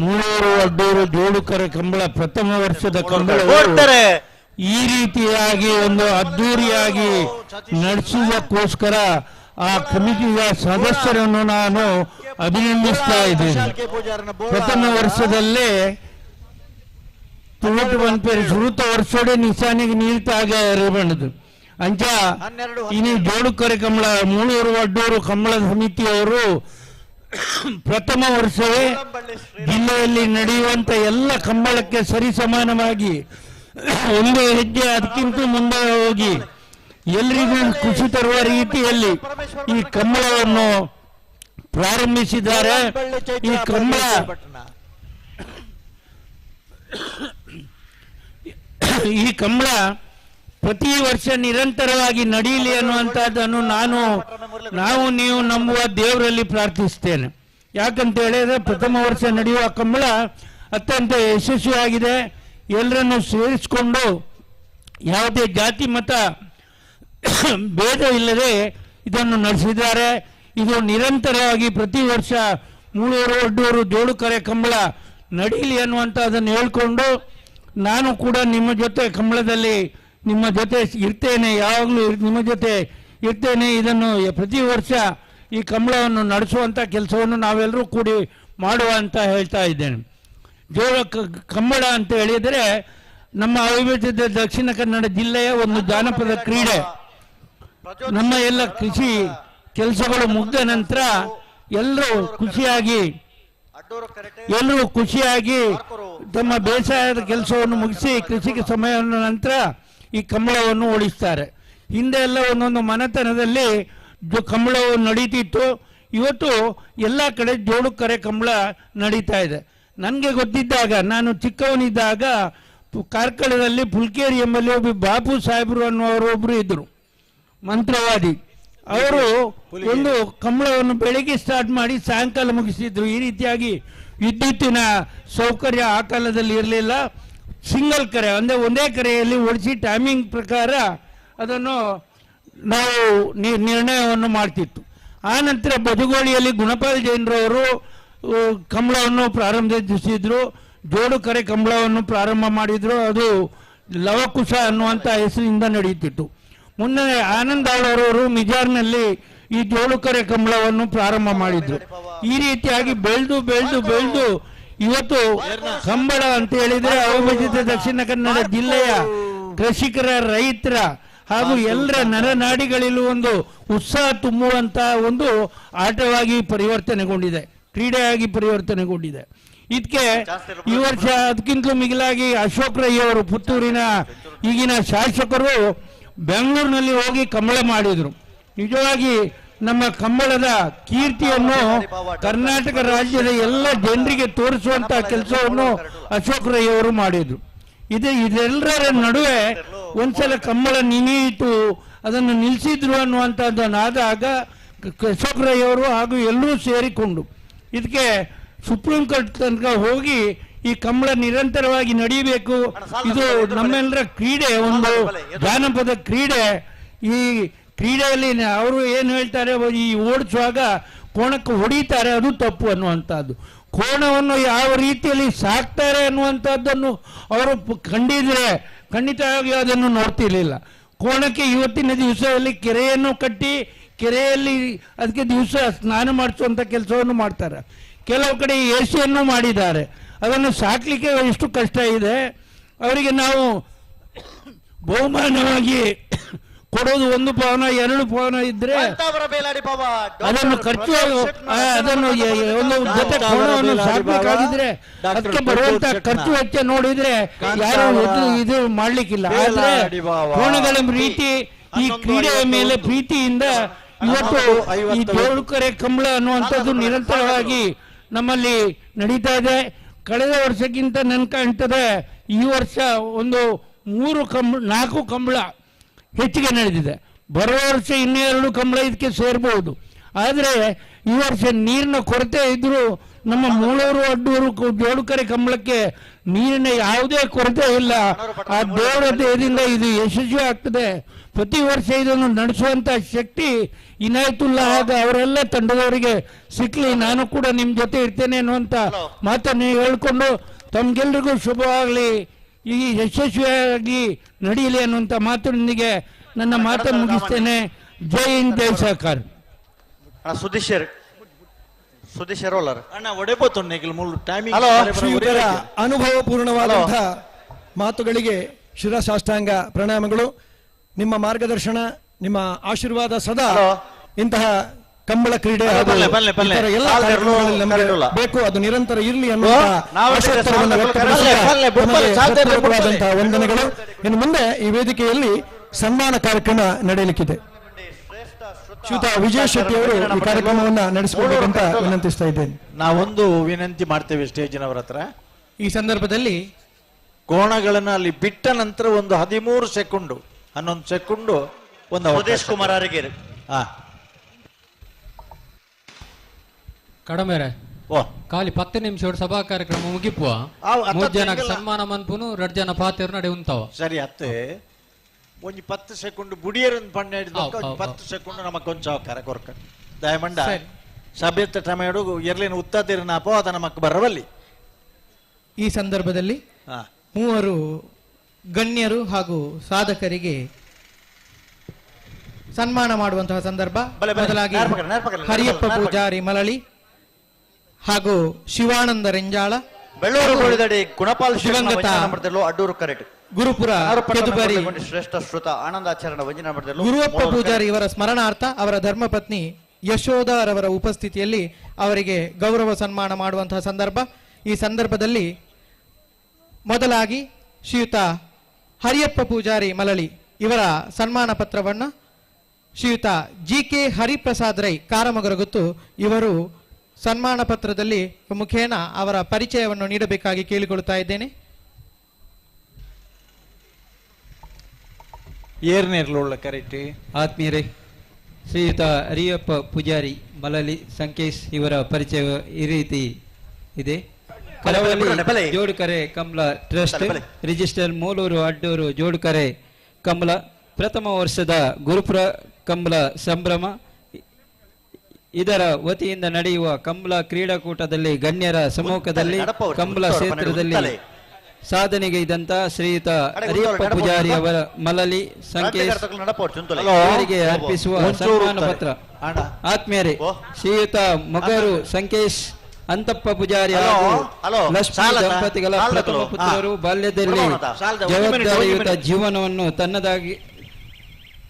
ಮೂಳೂರು ಅಡ್ಡೂರು ಜೋಡುಕರ ಕಂಬಳ ಪ್ರಥಮ ವರ್ಷದ ಕಂಬಳ ಈ ರೀತಿಯಾಗಿ ಒಂದು ಅದ್ದೂರಿಯಾಗಿ ನಡೆಸುವುದಕ್ಕೋಸ್ಕರ ಆ ಕಮಿಟಿಯ ಸದಸ್ಯರನ್ನು ನಾನು ಅಭಿನಂದಿಸ್ತಾ ಇದ್ದೇನೆ. ಪ್ರಥಮ ವರ್ಷದಲ್ಲೇ ತುಳುಟು ಬಂದ್ಪೇರು ಸುರುತ ವರ್ಷೋಡೆ ನಿಶಾನಿಗೆ ನೀರ್ತಾಗ ಬಣ್ಣದು ಅಂಚ ಇನ್ನು ಜೋಡುಕರೆ ಕಂಬಳ ಮೂಳೂರು ಅಡ್ಡೂರು ಕಂಬಳ ಸಮಿತಿಯವರು ಪ್ರಥಮ ವರ್ಷವೇ ಜಿಲ್ಲೆಯಲ್ಲಿ ನಡೆಯುವಂತ ಎಲ್ಲ ಕಂಬಳಕ್ಕೆ ಸರಿಸಮಾನವಾಗಿ ಒಂದು ಹೆಜ್ಜೆ ಅದಕ್ಕಿಂತ ಮುಂದೆ ಹೋಗಿ ಎಲ್ರಿಗೂ ಖುಷಿ ತರುವ ರೀತಿಯಲ್ಲಿ ಈ ಕಂಬಳವನ್ನು ಪ್ರಾರಂಭಿಸಿದ್ದಾರೆ. ಈ ಕಂಬಳ ಪ್ರತಿ ವರ್ಷ ನಿರಂತರವಾಗಿ ನಡೆಯಲಿ ಅನ್ನುವಂಥದ್ದನ್ನು ನಾವು ನೀವು ನಂಬುವ ದೇವರಲ್ಲಿ ಪ್ರಾರ್ಥಿಸ್ತೇನೆ. ಯಾಕಂತ ಹೇಳಿದ್ರೆ ಪ್ರಥಮ ವರ್ಷ ನಡೆಯುವ ಕಂಬಳ ಅತ್ಯಂತ ಯಶಸ್ವಿಯಾಗಿದೆ. ಎಲ್ಲರನ್ನು ಸೇರಿಸಿಕೊಂಡು ಯಾವುದೇ ಜಾತಿ ಮತ ಭೇದ ಇಲ್ಲದೆ ಇದನ್ನು ನಡೆಸಿದ್ದಾರೆ. ಇದು ನಿರಂತರವಾಗಿ ಪ್ರತಿ ವರ್ಷ ಮೂಳೂರು ಅಡ್ಡೂರು ಜೋಡುಕರೆ ಕಂಬಳ ನಡೀಲಿ ಅನ್ನುವಂಥದ್ದನ್ನು ಹೇಳ್ಕೊಂಡು ನಾನು ಕೂಡ ನಿಮ್ಮ ಜೊತೆ ಕಂಬಳದಲ್ಲಿ ನಿಮ್ಮ ಜೊತೆ ಇರ್ತೇನೆ, ಯಾವಾಗಲೂ ನಿಮ್ಮ ಜೊತೆ ಇರ್ತೇನೆ. ಇದನ್ನು ಪ್ರತಿ ವರ್ಷ ಈ ಕಂಬಳವನ್ನು ನಡೆಸುವಂಥ ಕೆಲಸವನ್ನು ನಾವೆಲ್ಲರೂ ಕೂಡಿ ಮಾಡುವ ಅಂತ ಹೇಳ್ತಾ ಇದ್ದೇನೆ. ಜೋಳ ಕಂಬಳ ಅಂತ ಹೇಳಿದರೆ ನಮ್ಮ ಅವಿಭಜಿತ ದಕ್ಷಿಣ ಕನ್ನಡ ಜಿಲ್ಲೆಯ ಒಂದು ಜಾನಪದ ಕ್ರೀಡೆ. ನಮ್ಮ ಎಲ್ಲ ಕೃಷಿ ಕೆಲಸಗಳು ಮುಗ್ದ ನಂತರ ಎಲ್ಲರೂ ಖುಷಿಯಾಗಿ ತಮ್ಮ ಬೇಸಾಯದ ಕೆಲಸವನ್ನು ಮುಗಿಸಿ ಕೃಷಿಗೆ ಸಮಯವನ್ನು ನಂತರ ಈ ಕಂಬಳವನ್ನು ಓಡಿಸ್ತಾರೆ. ಹಿಂದೆ ಎಲ್ಲ ಒಂದೊಂದು ಮನೆತನದಲ್ಲಿ ಕಂಬಳವು ನಡೀತಿತ್ತು. ಇವತ್ತು ಎಲ್ಲ ಕಡೆ ಜೋಡುಕರೆ ಕಂಬಳ ನಡೀತಾ ಇದೆ. ನನಗೆ ಗೊತ್ತಿದ್ದಾಗ, ನಾನು ಚಿಕ್ಕವನಿದ್ದಾಗ ಕಾರ್ಕಳದಲ್ಲಿ ಪುಲ್ಕೇರಿ ಎಂಬಲ್ಲಿ ಒಬ್ಬ ಬಾಪು ಸಾಹೇಬರು ಅನ್ನುವರು ಒಬ್ಬರು ಇದ್ದರು, ಮಂತ್ರವಾದಿ. ಅವರು ಒಂದು ಕಂಬಳವನ್ನು ಬೆಳಿಗ್ಗೆ ಸ್ಟಾರ್ಟ್ ಮಾಡಿ ಸಾಯಂಕಾಲ ಮುಗಿಸಿದ್ರು. ಈ ರೀತಿಯಾಗಿ ವಿದ್ಯುತ್ತಿನ ಸೌಕರ್ಯ ಆ ಕಾಲದಲ್ಲಿ ಇರಲಿಲ್ಲ. ಸಿಂಗಲ್ ಕರೆ ಅಂದರೆ ಒಂದೇ ಕರೆಯಲ್ಲಿ ಓಡಿಸಿ ಟೈಮಿಂಗ್ ಪ್ರಕಾರ ಅದನ್ನು ನಾವು ನಿರ್ಣಯವನ್ನು ಮಾಡ್ತಿತ್ತು. ಆ ನಂತರ ಬಜಗೋಳಿಯಲ್ಲಿ ಗುಣಪಾಲ್ ಜೈನರವರು ಕಂಬಳವನ್ನು ಪ್ರಾರಂಭಿಸಿದ್ರು. ಜೋಡುಕರೆ ಕಂಬಳವನ್ನು ಪ್ರಾರಂಭ ಮಾಡಿದರು. ಅದು ಲವಕುಶ ಅನ್ನುವಂಥ ಹೆಸರಿನಿಂದ ನಡೆಯುತ್ತಿತ್ತು. ಮುನ್ನೆ ಆನಂದ್ ಆಳವರವರು ಮಿಜಾರ್ನಲ್ಲಿ ಈ ಜೋಡುಕರೆ ಕಂಬಳವನ್ನು ಪ್ರಾರಂಭ ಮಾಡಿದ್ರು. ಈ ರೀತಿಯಾಗಿ ಬೆಳೆದು ಬೆಳೆದು ಬೆಳೆದು ಇವತ್ತು ಕಂಬಳ ಅಂತ ಹೇಳಿದರೆ ಅವಿಭಜಿತ ದಕ್ಷಿಣ ಕನ್ನಡ ಜಿಲ್ಲೆಯ ಕೃಷಿಕರ, ರೈತರ ಹಾಗೂ ಎಲ್ಲರ ನರನಾಡಿಗಳಲ್ಲೂ ಒಂದು ಉತ್ಸಾಹ ತುಂಬುವಂತಹ ಒಂದು ಆಟವಾಗಿ ಪರಿವರ್ತನೆಗೊಂಡಿದೆ, ಕ್ರೀಡೆಯಾಗಿ ಪರಿವರ್ತನೆಗೊಂಡಿದೆ. ಇದಕ್ಕೆ ಈ ವರ್ಷ ಅದಕ್ಕಿಂತಲೂ ಮಿಗಿಲಾಗಿ ಅಶೋಕ್ ರೈ ಅವರು, ಪುತ್ತೂರಿನ ಈಗಿನ ಶಾಸಕರು, ಬೆಂಗಳೂರಿನಲ್ಲಿ ಹೋಗಿ ಕಂಬಳ ಮಾಡಿದರು. ನಿಜವಾಗಿ ನಮ್ಮ ಕಂಬಳದ ಕೀರ್ತಿಯನ್ನು ಕರ್ನಾಟಕ ರಾಜ್ಯದ ಎಲ್ಲ ಜನರಿಗೆ ತೋರಿಸುವಂತ ಕೆಲಸವನ್ನು ಅಶೋಕ್ ರೈ ಅವರು ಮಾಡಿದರು. ಇದೆಲ್ಲರ ನಡುವೆ ಒಂದ್ಸಲ ಕಂಬಳ ನಿಂತು ಅದನ್ನು ನಿಲ್ಲಿಸಿದ್ರು ಅನ್ನುವಂಥದ್ದನ್ನಾದಾಗ ಅಶೋಕ್ ರೈ ಅವರು ಹಾಗೂ ಎಲ್ಲರೂ ಸೇರಿಕೊಂಡು ಇದಕ್ಕೆ ಸುಪ್ರೀಂ ಕೋರ್ಟ್ ತನಕ ಹೋಗಿ ಈ ಕಂಬಳ ನಿರಂತರವಾಗಿ ನಡೀಬೇಕು, ಇದು ನಮ್ಮೆಲ್ಲರ ಕ್ರೀಡೆ, ಒಂದು ಜಾನಪದ ಕ್ರೀಡೆ. ಈ ಕ್ರೀಡೆಯಲ್ಲಿ ಅವರು ಏನು ಹೇಳ್ತಾರೆ, ಈ ಓಡಿಸುವಾಗ ಕೋಣಕ್ಕೆ ಹೊಡಿತಾರೆ, ಅದು ತಪ್ಪು ಅನ್ನುವಂಥದ್ದು. ಕೋಣವನ್ನು ಯಾವ ರೀತಿಯಲ್ಲಿ ಸಾಕ್ತಾರೆ ಅನ್ನುವಂಥದ್ದನ್ನು ಅವರು ಕಂಡಿದ್ರೆ ಖಂಡಿತವಾಗಿ ಅದನ್ನು ನೋಡ್ತಿರ್ಲಿಲ್ಲ. ಕೋಣಕ್ಕೆ ಇವತ್ತಿನ ದಿವಸದಲ್ಲಿ ಕೆರೆಯನ್ನು ಕಟ್ಟಿ ಕೆರೆಯಲ್ಲಿ ಅದಕ್ಕೆ ದಿವಸ ಸ್ನಾನ ಮಾಡಿಸುವಂಥ ಕೆಲಸವನ್ನು ಮಾಡ್ತಾರೆ. ಕೆಲವು ಕಡೆ ಎ ಸಿಯನ್ನು ಮಾಡಿದ್ದಾರೆ. ಅದನ್ನು ಸಾಕಲಿಕ್ಕೆ ಎಷ್ಟು ಕಷ್ಟ ಇದೆ. ಅವರಿಗೆ ನಾವು ಬಹುಮಾನವಾಗಿ ಕೊಡೋದು 1 ಪವನ 2 ಪವನ ಇದ್ರೆ ಅದನ್ನು ಖರ್ಚು, ಅದನ್ನು ಒಂದು ಜೊತೆ ಕೋಣವನ್ನು ಸಾಕಬೇಕಾಗಿದ್ರೆ ಅದಕ್ಕೆ ಬರುವಂತ ಖರ್ಚು ವೆಚ್ಚ ನೋಡಿದ್ರೆ ಯಾರು ಇದು ಮಾಡ್ಲಿಕ್ಕಿಲ್ಲ. ಆದ್ರೆ ಕೋಣಗಳ ರೀತಿ ಈ ಕ್ರೀಡೆಯ ಮೇಲೆ ಪ್ರೀತಿಯಿಂದ ಇವತ್ತು ಈ ಜೋಡುಕರೆ ಕಂಬಳ ಅನ್ನುವಂಥದ್ದು ನಿರಂತರವಾಗಿ ನಮ್ಮಲ್ಲಿ ನಡೀತಾ ಇದೆ. ಕಳೆದ ವರ್ಷಕ್ಕಿಂತ ನನ್ ಕಾಣ್ತದೆ ಈ ವರ್ಷ ಒಂದು 3 ಕಂಬಳ 4 ಕಂಬಳ ಹೆಚ್ಚಿಗೆ ನಡೆದಿದೆ. ಬರುವ ವರ್ಷ ಇನ್ನೂ 2 ಕಂಬಳ ಇದಕ್ಕೆ ಸೇರ್ಬೋದು. ಆದರೆ ಈ ವರ್ಷ ನೀರಿನ ಕೊರತೆ ಇದ್ದರೂ ನಮ್ಮ ಮೂಳೂರು ಅಡ್ಡೂರು ಜೋಡುಕರೆ ಕಂಬಳಕ್ಕೆ ನೀರಿನ ಯಾವುದೇ ಕೊರತೆ ಇಲ್ಲ. ಆ ದೇವರ ದಯದಿಂದ ಇದು ಯಶಸ್ವಿ ಆಗ್ತದೆ. ಪ್ರತಿ ವರ್ಷ ಇದನ್ನು ನಡೆಸುವಂಥ ಶಕ್ತಿ ಇನಾಯತುಲ್ಲಾ ಹಾಗೂ ಅವರೆಲ್ಲ ತಂಡದವರಿಗೆ ಸಿಕ್ಕಲಿ. ನಾನು ಕೂಡ ನಿಮ್ಮ ಜೊತೆ ಇರ್ತೇನೆ ಅನ್ನುವಂಥ ಮಾತನ್ನು ಹೇಳಿಕೊಂಡು ತಮಗೆಲ್ರಿಗೂ ಶುಭವಾಗಲಿ, ಈ ಯಶಸ್ವಿಯಾಗಿ ನಡೆಯಲಿ ಅನ್ನುವಂಥ ಮಾತಿನೊಂದಿಗೆ ನನ್ನ ಮಾತನ್ನು ಮುಗಿಸ್ತೇನೆ. ಜೈ ಹಿಂದ್, ಜೈ ಸಹಕಾರ. ಶ್ರೀಯುತರ ಅನುಭವಪೂರ್ಣವಾದಂತಹ ಮಾತುಗಳಿಗೆ ಶಿರಸಾಷ್ಟಾಂಗ ಪ್ರಣಾಮಗಳು. ನಿಮ್ಮ ಮಾರ್ಗದರ್ಶನ, ನಿಮ್ಮ ಆಶೀರ್ವಾದ ಸದಾ ಇಂತಹ ಕಂಬಳ ಕ್ರೀಡೆ ಹಾಗೂ ಇತರ ಎಲ್ಲ ಕಾರ್ಯಕ್ರಮಗಳಲ್ಲಿ ನಮಗೆ ಬೇಕು. ಅದು ನಿರಂತರ ಇರಲಿ ಅನ್ನುವಂತಹ ವ್ಯಕ್ತಪಡಿಸುವಂತಹ ವಂದನೆಗಳು. ಇನ್ನು ಮುಂದೆ ಈ ವೇದಿಕೆಯಲ್ಲಿ ಸನ್ಮಾನ ಕಾರ್ಯಕ್ರಮ ನಡೆಯಲಿಕ್ಕಿದೆ. ಶ್ರೀಯುತ ವಿಜಯ ಶೆಟ್ಟಿ ಅವರು ಈ ಕಾರ್ಯಕ್ರಮವನ್ನ ನಡೆಸಿಕೊಳ್ಬೇಕಂತ ವಿನಂತಿಸ್ತಾ ಇದ್ದೇನೆ. ನಾವೊಂದು ವಿನಂತಿ ಮಾಡ್ತೇವೆ ಸ್ಟೇಜಿನವರ ಹತ್ರ. ಈ ಸಂದರ್ಭದಲ್ಲಿ ಕೋಣಗಳನ್ನು ಅಲ್ಲಿ ಬಿಟ್ಟ ನಂತರ ಒಂದು 13 ಸೆಕೆಂಡು 11 ಸೆಕೆಂಡು ಒಂದು ಸುದೇಶ್ ಕುಮಾರ್ ಅರಿಗೇರಿ. ಕಡಮೇರೆ ಖಾಲಿ 10 ನಿಮಿಷ ಸಭಾ ಕಾರ್ಯಕ್ರಮ ಮುಗಿಪುವ. 3 ಜನ ಸನ್ಮಾನ ಮನ್ಪುನು 2 ಜನ ಪಾತೆರು ನಡೆ ಉಂತಾವ. ಸರಿ ಅತ್ತೆ, ಒಂಜಿ 10 ಸೆಕೆಂಡ್ ಬುಡಿಯರನ್ ಪಣ್ಣ 10 ಸೆಕೆಂಡ್ ನಮಕ್ ಕೊಂಚ ಅವಕಾರ ಕೊರ್ಕ ದಯಮಂಡ ಸಭ್ಯತೆ ಟಮೇಡು ಎರ್ಲಿನ ಉತ್ತಾತಿರನ ಅಪವಾದ ನಮಕ್ ಬರವಲ್ಲಿ. ಈ ಸಂದರ್ಭದಲ್ಲಿ 3 ಗಣ್ಯರು ಹಾಗೂ ಸಾಧಕರಿಗೆ ಸನ್ಮಾನ ಮಾಡುವಂತಹ ಸಂದರ್ಭ. ಮೊದಲಾಗಿ ಹರಿಯಪ್ಪ ಪೂಜಾರಿ ಮಲಳಿ ಹಾಗೂ ಶಿವಾನಂದ ರೆಂಜಾಳ, ಬೆಳ್ಳೂರು ಗೋಳಿದಡಿ ಗುಣಪಾಲ್ ದಿವಂಗತ ಅಡ್ಡೂರು ಕರೆಟ್ ಗುರುಪುರ ಕೆದುಬರಿ ಶ್ರೇಷ್ಠ ಶ್ರುತ ಆನಂದಾಚರಣ ವಂಜನ ಗುರುವಪ್ಪ ಪೂಜಾರಿ ಇವರ ಸ್ಮರಣಾರ್ಥ ಅವರ ಧರ್ಮಪತ್ನಿ ಯಶೋಧಾರವರ ಉಪಸ್ಥಿತಿಯಲ್ಲಿ ಅವರಿಗೆ ಗೌರವ ಸನ್ಮಾನ ಮಾಡುವಂತಹ ಸಂದರ್ಭ. ಈ ಸಂದರ್ಭದಲ್ಲಿ ಮೊದಲಾಗಿ ಶ್ರೀಯುತ ಹರಿಯಪ್ಪ ಪೂಜಾರಿ ಮಲಳಿ ಇವರ ಸನ್ಮಾನ ಪತ್ರವನ್ನು ಶ್ರೀಯುತ ಜಿ ಕೆ ಹರಿಪ್ರಸಾದ್ ರೈ ಕಾರಮಗರಗುತ್ತು ಇವರು ಸನ್ಮಾನ ಪತ್ರದಲ್ಲಿ ಮುಖೇನ ಅವರ ಪರಿಚಯವನ್ನು ನೀಡಬೇಕಾಗಿ ಕೇಳಿಕೊಳ್ಳುತ್ತಾ ಇದ್ದೇನೆ. ಏರ್ನೇರ್ಲುಳ್ಳ ಕರೆಕ್ಟ್. ಆತ್ಮೀಯರೇ, ಶ್ರೀಯುತ ಹರಿಯಪ್ಪ ಪೂಜಾರಿ ಮಲಲಿ ಸಂಕೇಶ್ ಇವರ ಪರಿಚಯ ಈ ರೀತಿ ಇದೆ. ಕರಾವಳಿ ಜೋಡುಕರೆ ಕಮಲ ಟ್ರಸ್ಟ್ ರಿಜಿಸ್ಟರ್, ಮೂಲೂರು ಅಡ್ಡೂರು ಜೋಡುಕರೆ ಕಮಲ, ಪ್ರಥಮ ವರ್ಷದ ಗುರುಪುರ ಕಂಬಳ ಸಂಭ್ರಮ ಇದರ ವತಿಯಿಂದ ನಡೆಯುವ ಕಂಬಳ ಕ್ರೀಡಾಕೂಟದಲ್ಲಿ ಗಣ್ಯರ ಸಮ್ಮುಖದಲ್ಲಿ ಕಂಬಳ ಕ್ಷೇತ್ರದಲ್ಲಿ ಸಾಧನೆಗೈದಂತ ಶ್ರೀಯುತ ಹರಿಯಪ್ಪ ಪೂಜಾರಿ ಅವರ ಮಲಲಿ ಸಂಕೇಶ್ ಅವರಿಗೆ ಅರ್ಪಿಸುವ ಸನ್ಮಾನ ಪತ್ರ. ಆತ್ಮೀಯರೇ, ಶ್ರೀಯುತ ಮೊಗರು ಸಂಕೇಶ್ ಅಂತಪ್ಪ ಪೂಜಾರಿ ಹಾಗೂ ಲಕ್ಷ್ಮೀ ದಂಪತಿಗಳ ಪ್ರಥಮ ಪುತ್ರರು ಬಾಲ್ಯದಲ್ಲಿ ಜವಾಬ್ದಾರಿಯುತ ಜೀವನವನ್ನು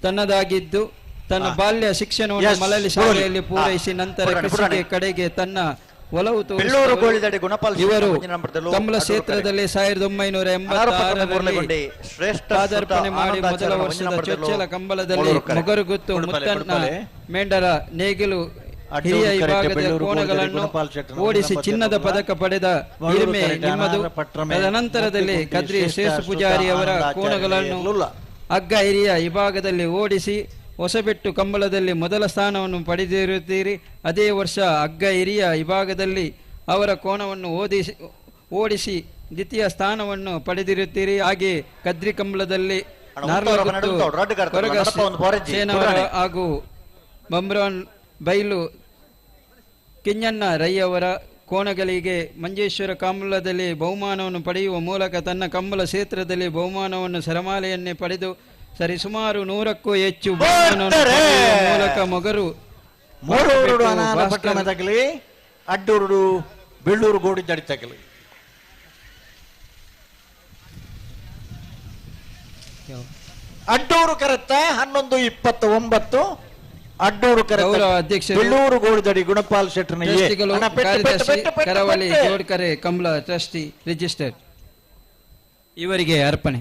ತನ್ನದಾಗಿದ್ದು ತನ್ನ ಬಾಲ್ಯ ಶಿಕ್ಷಣವನ್ನು ಮಲಲಿ ಶಾಲೆಯಲ್ಲಿ ಪೂರೈಸಿ ನಂತರ ಕೃಷಿಗೆ ಕಡೆಗೆ ತನ್ನ ಒಲವು ತೋರಿಸಿದರು. ಇವರು ಕಮಲ ಕ್ಷೇತ್ರದಲ್ಲಿ 1986ರಲ್ಲಿ ಪಾದಾರ್ಪಣೆ ಮಾಡಿ ಮೊದಲ ವರ್ಷದ ಚೊಚ್ಚಲ ಕಂಬಳದಲ್ಲಿ ಮೊಗರುಗುತ್ತು ಮುತ್ತಣ್ಣ ಮೇಂಡರ ನೇಗಿಲು ಹಿರಿಯ ವಿಭಾಗದ ಕೋಣಗಳನ್ನು ಓಡಿಸಿ ಚಿನ್ನದ ಪದಕ ಪಡೆದ ಹಿರಿಮೆ ನಿಮ್ಮದು. ತದನಂತರದಲ್ಲಿ ಕದ್ರಿ ಶೇಷು ಪೂಜಾರಿ ಅವರ ಕೋಣಗಳನ್ನು ಹಗ್ಗ ಹಿರಿಯ ವಿಭಾಗದಲ್ಲಿ ಓಡಿಸಿ ಹೊಸಬೆಟ್ಟು ಕಂಬಳದಲ್ಲಿ ಮೊದಲ ಸ್ಥಾನವನ್ನು ಪಡೆದಿರುತ್ತೀರಿ. ಅದೇ ವರ್ಷ ಹಗ್ಗ ಹಿರಿಯ ವಿಭಾಗದಲ್ಲಿ ಅವರ ಕೋಣವನ್ನು ಓಡಿಸಿ ದ್ವಿತೀಯ ಸ್ಥಾನವನ್ನು ಪಡೆದಿರುತ್ತೀರಿ. ಹಾಗೆ ಕದ್ರಿ ಕಂಬಳದಲ್ಲಿ ಕೊರಗ ಸೇನವರ ಹಾಗೂ ಬಮ್ರಾನ್ ಬೈಲು ಕಿಂಜಣ್ಣ ರೈಯವರ ಕೋಣಗಳಿಗೆ ಮಂಜೇಶ್ವರ ಕಂಬಳದಲ್ಲಿ ಬಹುಮಾನವನ್ನು ಪಡೆಯುವ ಮೂಲಕ ತನ್ನ ಕಂಬಳ ಕ್ಷೇತ್ರದಲ್ಲಿ ಬಹುಮಾನವನ್ನು ಸರಮಾಲೆಯನ್ನೇ ಪಡೆದು ಸರಿಸುಮಾರು 100ಕ್ಕೂ ಹೆಚ್ಚು ಬಹುಮಾನವನ್ನು ಪಡೆಯುವ ಮೂಲಕ ಮೊಗರು ತಗಲಿ ಅಡ್ಡೂರು ಬೆಳ್ಳೂರು ಗೋಡಿ ದಡಿ ತಗಲಿ. ಅಡ್ಡೂರು ಕರೆತ್ತ 11:29 ಅಡ್ಡೂರು ಗೌರವ ಅಧ್ಯಕ್ಷರು ಬೆಳ್ಳೂರು ಗೋಳಿದಡಿ ಗುಣಪಾಲ್ ಶೆಟ್ಟರ್ ಕಾರ್ಯದರ್ಶಿ ಕರಾವಳಿ ಜೋಡ್ಕರೆ ಕಂಬಳ ಟ್ರಸ್ಟಿ ರಿಜಿಸ್ಟರ್ ಇವರಿಗೆ ಅರ್ಪಣೆ.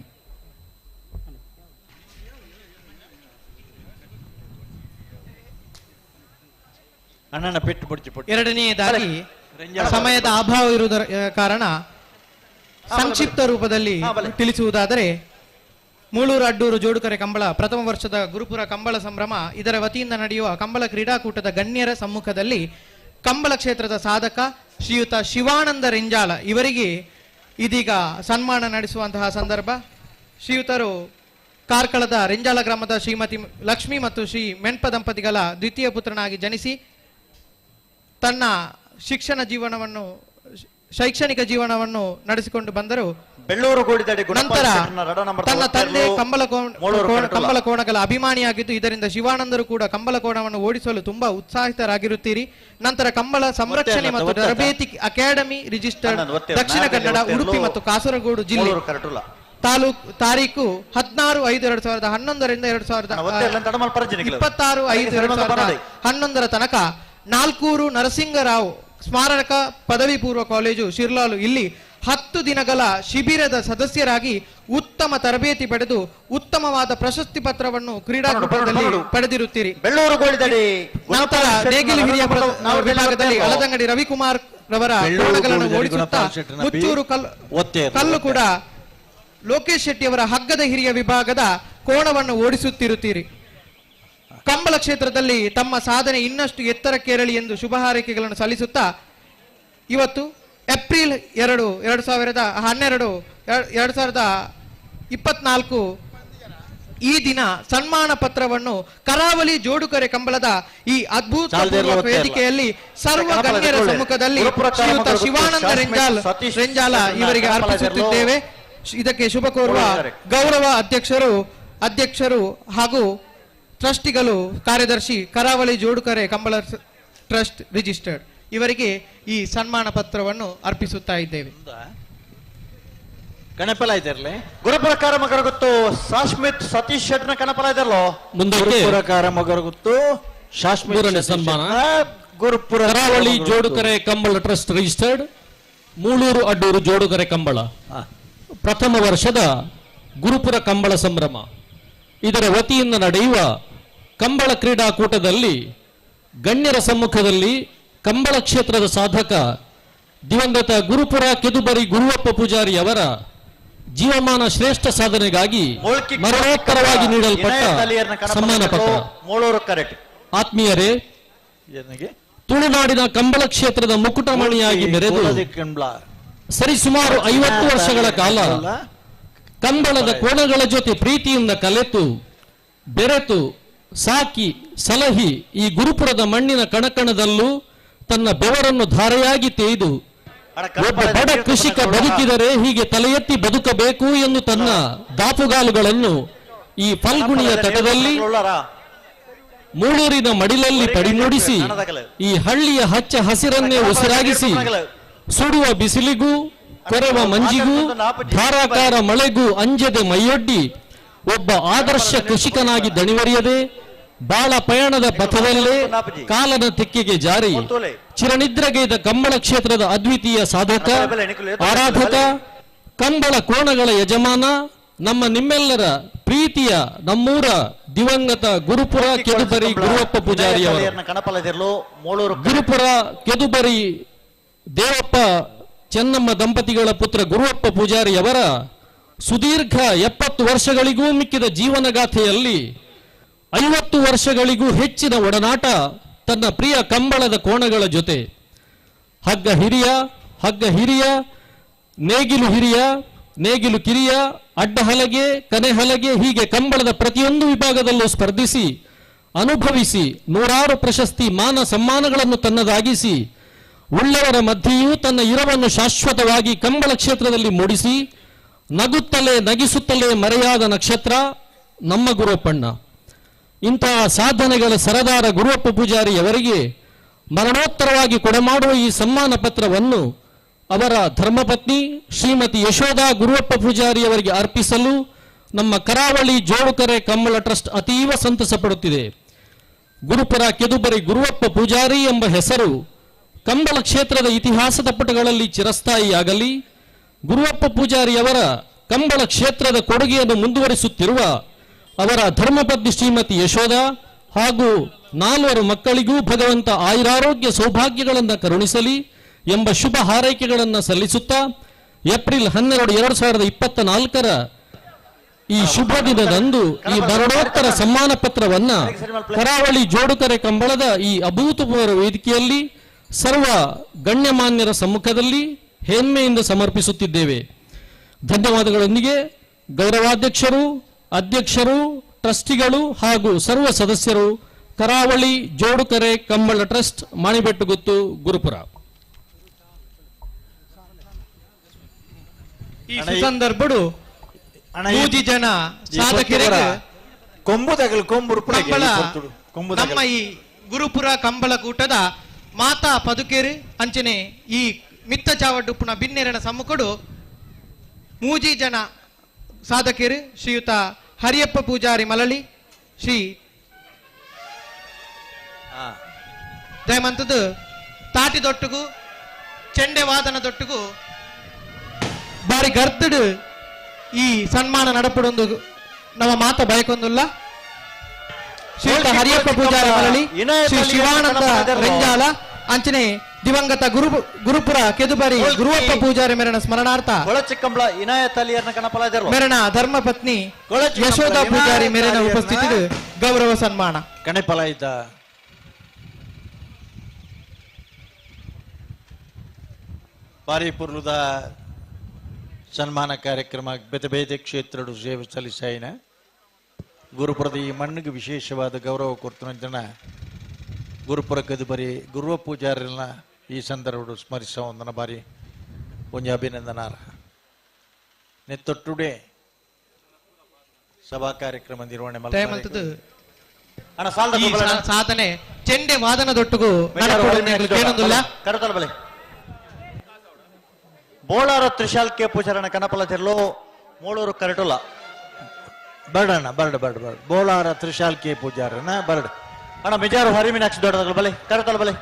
ಅಣ್ಣನ ಪೆಟ್ಟು ಪುಡ್ಚಿ ಪುಟ್ಟಿ. ಎರಡನೆಯದಾಗಿ ಸಮಯದ ಅಭಾವ ಇರುವುದರ ಕಾರಣ ಸಂಕ್ಷಿಪ್ತ ರೂಪದಲ್ಲಿ ತಿಳಿಸುವುದಾದರೆ, ಮೂಳೂರು ಅಡ್ಡೂರು ಜೋಡುಕರೆ ಕಂಬಳ ಪ್ರಥಮ ವರ್ಷದ ಗುರುಪುರ ಕಂಬಳ ಸಂಭ್ರಮ ಇದರ ವತಿಯಿಂದ ನಡೆಯುವ ಕಂಬಳ ಕ್ರೀಡಾಕೂಟದ ಗಣ್ಯರ ಸಮ್ಮುಖದಲ್ಲಿ ಕಂಬಳ ಕ್ಷೇತ್ರದ ಸಾಧಕ ಶ್ರೀಯುತ ಶಿವಾನಂದ ರೆಂಜಾಲ ಇವರಿಗೆ ಇದೀಗ ಸನ್ಮಾನ ನಡೆಸುವಂತಹ ಸಂದರ್ಭ. ಶ್ರೀಯುತರು ಕಾರ್ಕಳದ ರೆಂಜಾಲ ಗ್ರಾಮದ ಶ್ರೀಮತಿ ಲಕ್ಷ್ಮಿ ಮತ್ತು ಶ್ರೀ ಮೆನ್ಪ ದಂಪತಿಗಳ ದ್ವಿತೀಯ ಪುತ್ರನಾಗಿ ಜನಿಸಿ ತನ್ನ ಶಿಕ್ಷಣ ಜೀವನವನ್ನು ಶೈಕ್ಷಣಿಕ ಜೀವನವನ್ನು ನಡೆಸಿಕೊಂಡು ಬಂದರು. ಬೆಳ್ಳೂರು ಗೋಡಿದಡಿ ನಂತರ ತನ್ನ ತಂದೆ ಕಂಬಳ ಕೋಣಗಳ ಅಭಿಮಾನಿಯಾಗಿದ್ದು ಇದರಿಂದ ಶಿವಾನಂದರು ಕೂಡ ಕಂಬಳ ಕೋಣವನ್ನು ಓಡಿಸಲು ತುಂಬಾ ಉತ್ಸಾಹಿತರಾಗಿರುತ್ತೀರಿ. ನಂತರ ಕಂಬಳ ಸಂರಕ್ಷಣೆ ಮತ್ತು ತರಬೇತಿ ಅಕಾಡೆಮಿ ರಿಜಿಸ್ಟರ್ಡ್ ದಕ್ಷಿಣ ಕನ್ನಡ, ಉಡುಪಿ ಮತ್ತು ಕಾಸರಗೋಡು ಜಿಲ್ಲೆ, ತಾಲೂಕು, ತಾರೀಕು 16/5/2011 2026 5/2011 ತನಕ ನಾಲ್ಕೂರು ನರಸಿಂಗರಾವ್ ಸ್ಮಾರಕ ಪದವಿ ಪೂರ್ವ ಕಾಲೇಜು ಶಿರ್ಲಾಲು ಇಲ್ಲಿ 10 ದಿನಗಳ ಶಿಬಿರದ ಸದಸ್ಯರಾಗಿ ಉತ್ತಮ ತರಬೇತಿ ಪಡೆದು ಉತ್ತಮವಾದ ಪ್ರಶಸ್ತಿ ಪತ್ರವನ್ನು ಕ್ರೀಡಾಕೂಟದಲ್ಲಿ ಪಡೆದಿರುತ್ತೀರಿ. ನಂತರ ನೇಗಿಲು ಹಿರಿಯ ವಿಭಾಗದಲ್ಲಿ ಅಲದಂಗಡಿ ರವಿಕುಮಾರ್ ರವರ ಕೋಣಗಳನ್ನು ಓಡಿಸುತ್ತಾ ಮುಚ್ಚೂರು ಕಲ್ಲು ಕೂಡ ಲೋಕೇಶ್ ಶೆಟ್ಟಿಯವರ ಹಗ್ಗದ ಹಿರಿಯ ವಿಭಾಗದ ಕೋಣವನ್ನು ಓಡಿಸುತ್ತಿರುತ್ತೀರಿ. ಕಂಬಳ ಕ್ಷೇತ್ರದಲ್ಲಿ ತಮ್ಮ ಸಾಧನೆ ಇನ್ನಷ್ಟು ಎತ್ತರಕ್ಕೇರಲಿ ಎಂದು ಶುಭ ಹಾರೈಕೆಗಳನ್ನು ಸಲ್ಲಿಸುತ್ತಾ ಇವತ್ತು ಏಪ್ರಿಲ್ 2, 2012 2024 ಈ ದಿನ ಸನ್ಮಾನ ಪತ್ರವನ್ನು ಕರಾವಳಿ ಜೋಡುಕರೆ ಕಂಬಳದ ಈ ಅದ್ಭುತ ವೇದಿಕೆಯಲ್ಲಿ ಸರ್ವ ಗಣ್ಯರ ಸಮ್ಮುಖದಲ್ಲಿ ಶ್ರೀಯುತ ಶಿವಾನಂದ ರೆಂಜಾಲ ಇವರಿಗೆ ಅರ್ಪಿಸುತ್ತಿದ್ದೇವೆ. ಇದಕ್ಕೆ ಶುಭ ಕೋರುವ ಗೌರವ ಅಧ್ಯಕ್ಷರು ಹಾಗೂ ಟ್ರಸ್ಟಿಗಳು, ಕಾರ್ಯದರ್ಶಿ ಕರಾವಳಿ ಜೋಡುಕರೆ ಕಂಬಳ ಟ್ರಸ್ಟ್ ರಿಜಿಸ್ಟರ್ಡ್ ಇವರಿಗೆ ಈ ಸನ್ಮಾನ ಪತ್ರವನ್ನು ಅರ್ಪಿಸುತ್ತಾ ಇದ್ದೇವೆ. ಕಣಪಲ ಇದ್ದಾರಲೆ ಗುರುಪ್ರಕಾರ ಮಗರಗುತ್ತು ಸಾಶ್ಮಿತ್ ಸತೀಶ್ ಶೆಟ್ನ ಕಣಪಲ ಇದ್ದಾರಲ್ಲೋ. ಗುರುಪುರಕಾರ ಮಗರಗುತ್ತು ಶಾಶ್ಮಿತ್ ಸನ್ಮಾನ ಗುರುಪುರ ಕರಾವಳಿ ಜೋಡುಕರೆ ಕಂಬಳ ಟ್ರಸ್ಟ್ ರಿಜಿಸ್ಟರ್ಡ್ ಮೂಳೂರು ಅಡ್ಡೂರು ಜೋಡುಕರೆ ಕಂಬಳ ಪ್ರಥಮ ವರ್ಷದ ಗುರುಪುರ ಕಂಬಳ ಸಂಭ್ರಮ ಇದರ ವತಿಯಿಂದ ನಡೆಯುವ ಕಂಬಳ ಕ್ರೀಡಾಕೂಟದಲ್ಲಿ ಗಣ್ಯರ ಸಮ್ಮುಖದಲ್ಲಿ ಕಂಬಳ ಕ್ಷೇತ್ರದ ಸಾಧಕ ದಿವಂಗತ ಗುರುಪುರ ಕೆದುಬರಿ ಗುರುವಪ್ಪ ಪೂಜಾರಿ ಅವರ ಜೀವಮಾನ ಶ್ರೇಷ್ಠ ಸಾಧನೆಗಾಗಿ ಮರಣೋತ್ತರವಾಗಿ ನೀಡಲ್ಪಟ್ಟ ಸನ್ಮಾನ ಪತ್ರ. ಆತ್ಮೀಯರೇ, ತುಳುನಾಡಿನ ಕಂಬಳ ಕ್ಷೇತ್ರದ ಮುಕುಟಮಣಿಯಾಗಿ ಮೆರೆದು ಸರಿಸುಮಾರು 50 ವರ್ಷಗಳ ಕಾಲ ಕಂಬಳದ ಕೋಣಗಳ ಜೊತೆ ಪ್ರೀತಿಯಿಂದ ಕಲೆತು ಬೆರೆತು ಸಾಕಿ ಸಲಹಿ ಈ ಗುರುಪುರದ ಮಣ್ಣಿನ ಕಣಕಣದಲ್ಲೂ ತನ್ನ ಬೆವರನ್ನು ಧಾರೆಯಾಗಿ ತೇಯ್ದು ಒಬ್ಬ ಬಡ ಕೃಷಿಕ ಬದುಕಿದರೆ ಹೀಗೆ ತಲೆ ಎತ್ತಿ ಬದುಕಬೇಕು ಎಂದು ತನ್ನ ದಾಪುಗಾಲುಗಳನ್ನು ಈ ಫಲ್ಗುಣಿಯ ತಟದಲ್ಲಿ ಮೂಳೂರಿನ ಮಡಿಲಲ್ಲಿ ಪಡಿಮೂಡಿಸಿ ಈ ಹಳ್ಳಿಯ ಹಚ್ಚ ಹಸಿರನ್ನೇ ಉಸಿರಾಗಿಸಿ ಸುಡುವ ಬಿಸಿಲಿಗೂ ಕೊರೆವ ಮಂಜಿಗೂ ಧಾರಾಕಾರ ಮಳೆಗೂ ಅಂಜದೆ ಮೈಯೊಡ್ಡಿ ಒಬ್ಬ ಆದರ್ಶ ಕೃಷಿಕನಾಗಿ ದಣಿವರಿಯದೆ ಬಾಳ ಪಯಣದ ಪಥದಲ್ಲೇ ಕಾಲನ ತಿಕ್ಕಿಗೆ ಜಾರಿ ಚಿರನಿದ್ರಗೈದ ಕಂಬಳ ಕ್ಷೇತ್ರದ ಅದ್ವಿತೀಯ ಸಾಧಕ, ಆರಾಧಕ, ಕಂಬಳ ಕೋಣಗಳ ಯಜಮಾನ, ನಮ್ಮ ನಿಮ್ಮೆಲ್ಲರ ಪ್ರೀತಿಯ ನಮ್ಮೂರ ದಿವಂಗತ ಗುರುಪುರ ಕೆದುಬರಿ ಗುರುವಪ್ಪ ಪೂಜಾರಿಯವರು. ಗುರುಪುರ ಕೆದುಬರಿ ದೇವಪ್ಪ ಚೆನ್ನಮ್ಮ ದಂಪತಿಗಳ ಪುತ್ರ ಗುರುವಪ್ಪ ಪೂಜಾರಿಯವರ ಸುದೀರ್ಘ 70 ವರ್ಷಗಳಿಗೂ ಮಿಕ್ಕಿದ ಜೀವನಗಾಥೆಯಲ್ಲಿ 50 ವರ್ಷಗಳಿಗೂ ಹೆಚ್ಚಿನ ಒಡನಾಟ ತನ್ನ ಪ್ರಿಯ ಕಂಬಳದ ಕೋಣಗಳ ಜೊತೆ. ಹಗ್ಗ ಹಿರಿಯ, ಹಗ್ಗ ಹಿರಿಯ, ನೇಗಿಲು ಹಿರಿಯ, ನೇಗಿಲು ಕಿರಿಯ, ಅಡ್ಡ ಹಲಗೆ, ಕನೆ ಹಲಗೆ, ಹೀಗೆ ಕಂಬಳದ ಪ್ರತಿಯೊಂದು ವಿಭಾಗದಲ್ಲೂ ಸ್ಪರ್ಧಿಸಿ ಅನುಭವಿಸಿ ನೂರಾರು ಪ್ರಶಸ್ತಿ ಮಾನ ಸಮ್ಮಾನಗಳನ್ನು ತನ್ನದಾಗಿಸಿ ಉಳ್ಳವರ ಮಧ್ಯೆಯೂ ತನ್ನ ಇರವನ್ನು ಶಾಶ್ವತವಾಗಿ ಕಂಬಳ ಕ್ಷೇತ್ರದಲ್ಲಿ ಮೂಡಿಸಿ ನಗುತ್ತಲೇ ನಗಿಸುತ್ತಲೇ ಮರೆಯಾದ ನಕ್ಷತ್ರ ನಮ್ಮ ಗುರುವಪ್ಪಣ್ಣ. ಇಂತಹ ಸಾಧನೆಗಳ ಸರದಾರ ಗುರುವಪ್ಪ ಪೂಜಾರಿಯವರಿಗೆ ಮರಣೋತ್ತರವಾಗಿ ಕೊಡಮಾಡುವ ಈ ಸನ್ಮಾನ ಪತ್ರವನ್ನು ಅವರ ಧರ್ಮಪತ್ನಿ ಶ್ರೀಮತಿ ಯಶೋಧಾ ಗುರುವಪ್ಪ ಪೂಜಾರಿಯವರಿಗೆ ಅರ್ಪಿಸಲು ನಮ್ಮ ಕರಾವಳಿ ಜೋಡುಕರೆ ಕಂಬಳ ಟ್ರಸ್ಟ್ ಅತೀವ ಸಂತಸ ಪಡುತ್ತಿದೆ. ಗುರುಪುರ ಕೆದುಬರಿ ಗುರುವಪ್ಪ ಪೂಜಾರಿ ಎಂಬ ಹೆಸರು ಕಂಬಳ ಕ್ಷೇತ್ರದ ಇತಿಹಾಸದ ಪುಟಗಳಲ್ಲಿ ಚಿರಸ್ಥಾಯಿಯಾಗಲಿ. ಗುರುವಪ್ಪ ಪೂಜಾರಿಯವರ ಕಂಬಳ ಕ್ಷೇತ್ರದ ಕೊಡುಗೆಯನ್ನು ಮುಂದುವರಿಸುತ್ತಿರುವ ಅವರ ಧರ್ಮಪತ್ನಿ ಶ್ರೀಮತಿ ಯಶೋಧ ಹಾಗೂ 4 ಮಕ್ಕಳಿಗೂ ಭಗವಂತ ಆಯುರಾರೋಗ್ಯ ಸೌಭಾಗ್ಯಗಳನ್ನು ಕರುಣಿಸಲಿ ಎಂಬ ಶುಭ ಹಾರೈಕೆಗಳನ್ನು ಸಲ್ಲಿಸುತ್ತಾ ಏಪ್ರಿಲ್ 12, 2024 ಈ ಶುಭ ದಿನದಂದು ಈ ಮರಣೋತ್ತರ ಸನ್ಮಾನ ಪತ್ರವನ್ನ ಕರಾವಳಿ ಜೋಡುಕರೆ ಕಂಬಳದ ಈ ಅಭೂತಪೂರ್ವ ವೇದಿಕೆಯಲ್ಲಿ ಸರ್ವ ಗಣ್ಯಮಾನ್ಯರ ಸಮ್ಮುಖದಲ್ಲಿ ಹೆಮ್ಮೆಯಿಂದ ಸಮರ್ಪಿಸುತ್ತಿದ್ದೇವೆ. ಧನ್ಯವಾದಗಳೊಂದಿಗೆ ಗೌರವಾಧ್ಯಕ್ಷರು, ಅಧ್ಯಕ್ಷರು, ಟ್ರಸ್ಟಿಗಳು ಹಾಗೂ ಸರ್ವ ಸದಸ್ಯರು, ಕರಾವಳಿ ಜೋಡುಕರೆ ಕಂಬಳ ಟ್ರಸ್ಟ್, ಮಾಣಿಬೆಟ್ಟುಗುತ್ತು, ಗುರುಪುರ. ಈ ಸುಸಂದರ್ಭಡು ಮೂಜಿ ಜನ ಸಾಧಕರಿಗೆ ನಮ್ಮ ಈ ಗುರುಪುರ ಕಂಬಳ ಕೂಟದ ಮಾತಾ ಪದುಕೇರಿ ಅಂಚನೆ ಈ ಮಿತ್ತ ಚಾವಡ್ಡುಪ್ಪುನ ಬಿನ್ನೆರನ ಸಮ್ಮುಖಡು ಮೂಜಿ ಜನ ಸಾಧಕರು ಶ್ರೀಯುತ ಹರಿಯಪ್ಪ ಪೂಜಾರಿ ಮಲಳಿ, ಶ್ರೀ ಜಯಮಂತದ್ದು ತಾಟಿ ದೊಟ್ಟುಗು ಚೆಂಡೆ ವಾದನ ದೊಟ್ಟುಗು ಬಾರಿ ಗರ್ದಡು ಈ ಸನ್ಮಾನ ನಡಪಡೊಂದು ನಮ್ಮ ಮಾತ ಬಯಕೊಂದುಲ್ಲ. ಶ್ರೀಯುತ ಹರಿಯಪ್ಪ ಪೂಜಾರಿ ಮಲಳಿ, ಶ್ರೀ ಶಿವಾನಂದ ರೆಂಜಾಲ ಅಂಚನೆ ದಿವಂಗತ ಗುರುಪುರ ಕೆದುಬರಿ ಗುರುವಪ್ಪ ಪೂಜಾರಿ ಮೇರನ ಸ್ಮರಣಾರ್ಥ ಮೇರನ ಧರ್ಮಪತ್ನಿ ಯಶೋಧ ಪೂಜಾರಿ ಮೇರನ ಉಪಸ್ಥಿತಿ ಗೌರವ ಸನ್ಮಾನ. ಕಣಪಲಾಯಿತ ಬಾರಿಪುರ್ಲುದ ಸನ್ಮಾನ ಕಾರ್ಯಕ್ರಮ ಬೇತೆ ಬೇತೆ ಕ್ಷೇತ್ರಡು ಸೇವೆ ಸಲ್ಲಿಸಾಯಿನ ಗುರುಪುರದ ಈ ಮಣ್ಣಿಗೆ ವಿಶೇಷವಾದ ಗೌರವ ಕೊಡ್ತನ ಗುರುಪುರ ಕದುಬರಿ ಗುರುವ ಪೂಜಾರಿನ ಈ ಸಂದರ್ಭ ಸ್ಮರಿಸ ಒಂದನ ಬಾರಿ ಒಂಜಿ ಅಭಿನಂದನಾರ್ಹ. ನೆತ್ತೊಟ್ಟುಡೆ ಸಭಾ ಕಾರ್ಯಕ್ರಮ ನಿರ್ವಹಣೆ ಸಾಧನೆ ಚೆಂಡೆ ವಾದನದೊಟ್ಟಿಗೂ ಬೋಳಾರ ತ್ರಿಶಾಲ್ಕೆ ಪೂಜಾರಣ ಕನಪಲ ತೆರಲು ಮೂಳೂರು ಕರಟುಲ ಬರ್ಡಣ್ಣ bird bird bird Bolar Trishal K ಪೂಜಾರನ ಬರ್ಡ್ ಅಣ್ಣ ಮಿಜಾರು ಹರಿಮೀನಾಕ್ಷಿ ದೊಡ್ಡದಾಗಲು ಬಲೆ ಕರತಲ ಬಲೆ.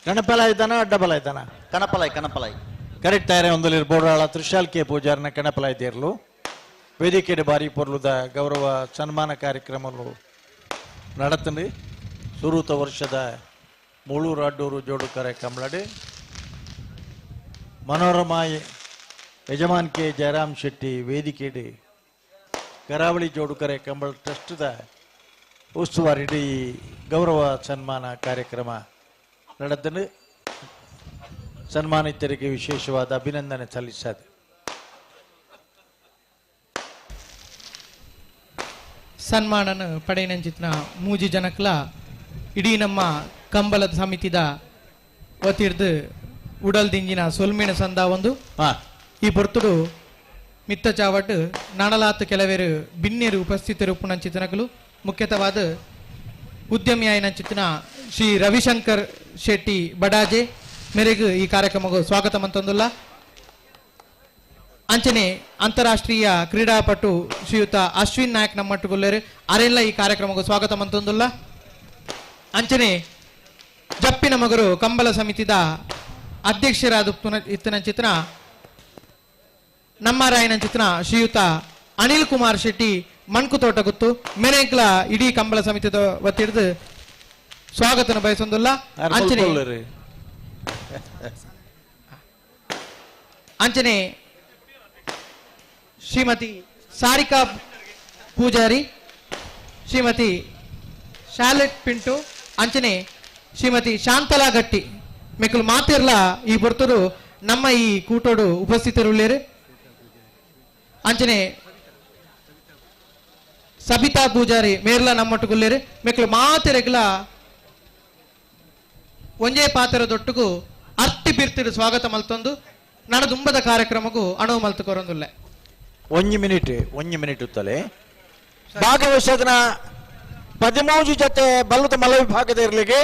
ಕಣಪಲ ಇದ್ದಾನ ಅಡ್ಡಬಲ ಇದ್ದಾನ? ಕಣಪಲಾಯ್ ಕಣಪಲಾಯ್ ಕರೆಕ್ಟ್ ತಾಯರೆ ಒಂದಲ್ಲಿ ಬೋಡಾಳ ತ್ರಿಶಾಲ್ಕೆ ಪೂಜಾರನ ಕಣಪಲಾಯ್ ದೇರ್ಲು ವೇದಿಕೆ ಬಾರಿ ಪೊರ್ಲುದ ಗೌರವ ಸನ್ಮಾನ ಕಾರ್ಯಕ್ರಮಗಳು ನಡತಂದು ಸುರೂತ ವರ್ಷದ ಮೂಳೂರು ಅಡ್ಡೂರು ಜೋಡುಕರೆ ಕಂಬಳಡಿ ಮನೋರಮಾ ಯಜಮಾನ್ ಕೆ ಜಯರಾಮ್ ಶೆಟ್ಟಿ ವೇದಿಕೆಡೆ ಕರಾವಳಿ ಜೋಡುಕರೆ ಕಂಬಳ ಟ್ರಸ್ಟ್ದ ಉಸ್ತುವಾರಿ ಗೌರವ ಸನ್ಮಾನ ಕಾರ್ಯಕ್ರಮ ನಡೆದನು. ಸನ್ಮಾನಿತರಿಗೆ ವಿಶೇಷವಾದ ಅಭಿನಂದನೆ ಸಲ್ಲಿಸದು. ಸನ್ಮಾನನ ಪಡೆಯನಂಚಿತ್ನ ಮೂಜಿ ಜನಕ್ಲ ಇಡೀ ನಮ್ಮ ಕಂಬಳದ ಸಮಿತಿದ ವತಿರ್ದು ಉಡಲ್ ದಿಂಜಿನ ಸೊಲ್ಮಿನ ಸಂದ ಒಂದು ಈ ಪೊರ್ತುಡು ಮಿತ್ತ ಚಾವಟ್ ನಾಣಲಾತ್ ಕೆಲವೇರು ಬಿನ್ನೇರು ಉಪಸ್ಥಿತರು ಪುನಂಚಿತನಕಲು ಮುಖ್ಯತವಾದ ಉದ್ಯಮಿಯಾಯಿನಂಚಿತನ ಶ್ರೀ ರವಿಶಂಕರ್ ಶೆಟ್ಟಿ ಬಡಾಜೆ ಮೇರೆಗೂ ಈ ಕಾರ್ಯಕ್ರಮಕ್ಕೆ ಸ್ವಾಗತ ಮಂತಂದುಲ್ಲ. ಅಂಚನೆ ಅಂತಾರಾಷ್ಟ್ರೀಯ ಕ್ರೀಡಾಪಟು ಶ್ರೀಯುತ ಅಶ್ವಿನ್ ನಾಯಕ್ ನಮ್ಮಟ್ಟುಗುಲ್ಲೇರು ಅರೆಲ್ಲ ಈ ಕಾರ್ಯಕ್ರಮಕ್ಕೆ ಸ್ವಾಗತ ಮಂತಂದುಲ್ಲ. ಅಂಚನೆ ಜಪ್ಪಿನ ಮಗರು ಕಂಬಳ ಸಮಿತಿದ ಅಧ್ಯಕ್ಷರಾದ ಇತ್ತನಂಚಿತನ ನಮ್ಮ ರಾಯನಂಚಿತನ ಶ್ರೀಯುತ ಅನಿಲ್ ಕುಮಾರ್ ಶೆಟ್ಟಿ ಮಣ್ಕುತೋಟ ಗುತ್ತು ಮೇರೆಗ್ಲ ಇಡೀ ಕಂಬಳ ಸಮಿತಿದ ವತಿಡ್ದು ಸ್ವಾಗತನ ಬಯಸೊಂದುಲ್ಲ. ಅಂಚನೆ ಅಂಚನೆ ಶ್ರೀಮತಿ ಸಾರಿಕಾ ಪೂಜಾರಿ, ಶ್ರೀಮತಿ ಶಾಲೆಟ್ ಪಿಂಟು, ಅಂಚನೆ ಶ್ರೀಮತಿ ಶಾಂತಲಾ ಗಟ್ಟಿ ಮೆಕ್ಕಲು ಮಾತಿರ್ಲ ಈ ಬರ್ತರು ನಮ್ಮ ಈ ಕೂಟೋಡು ಉಪಸ್ಥಿತರುಳ್ಳೇರು. ಅಂಚನೆ ಸಬಿತಾ ಪೂಜಾರಿ ಮೇರ್ಲ ನಮ್ಮೊಟ್ಟುಗುಲ್ಲೇರು ಮೆಕ್ಕಲು ಮಾತಿರಗ್ಲ ಒಂಜೇ ಪಾತ್ರದೊಟ್ಟುಗು ಅರ್ತಿ ಬಿರ್ತಿಡು ಸ್ವಾಗತ ಮಲ್ತೊಂದು ನಡದುಂಬದ ಕಾರ್ಯಕ್ರಮಕ್ಕೂ ಅಣುವು ಮಲ್ತು ಕೊರೊಂದುಲ್ಲೆ. ಒಂಜಿ ಮಿನಿಟ್ ಉತ್ತಲೆ ಭಾಗವಹಿಸೋದನ್ನ 13 ಜೊತೆ ಬಲ್ಲದ ಮಲ ವಿಭಾಗದ ಇರಲಿಕ್ಕೆ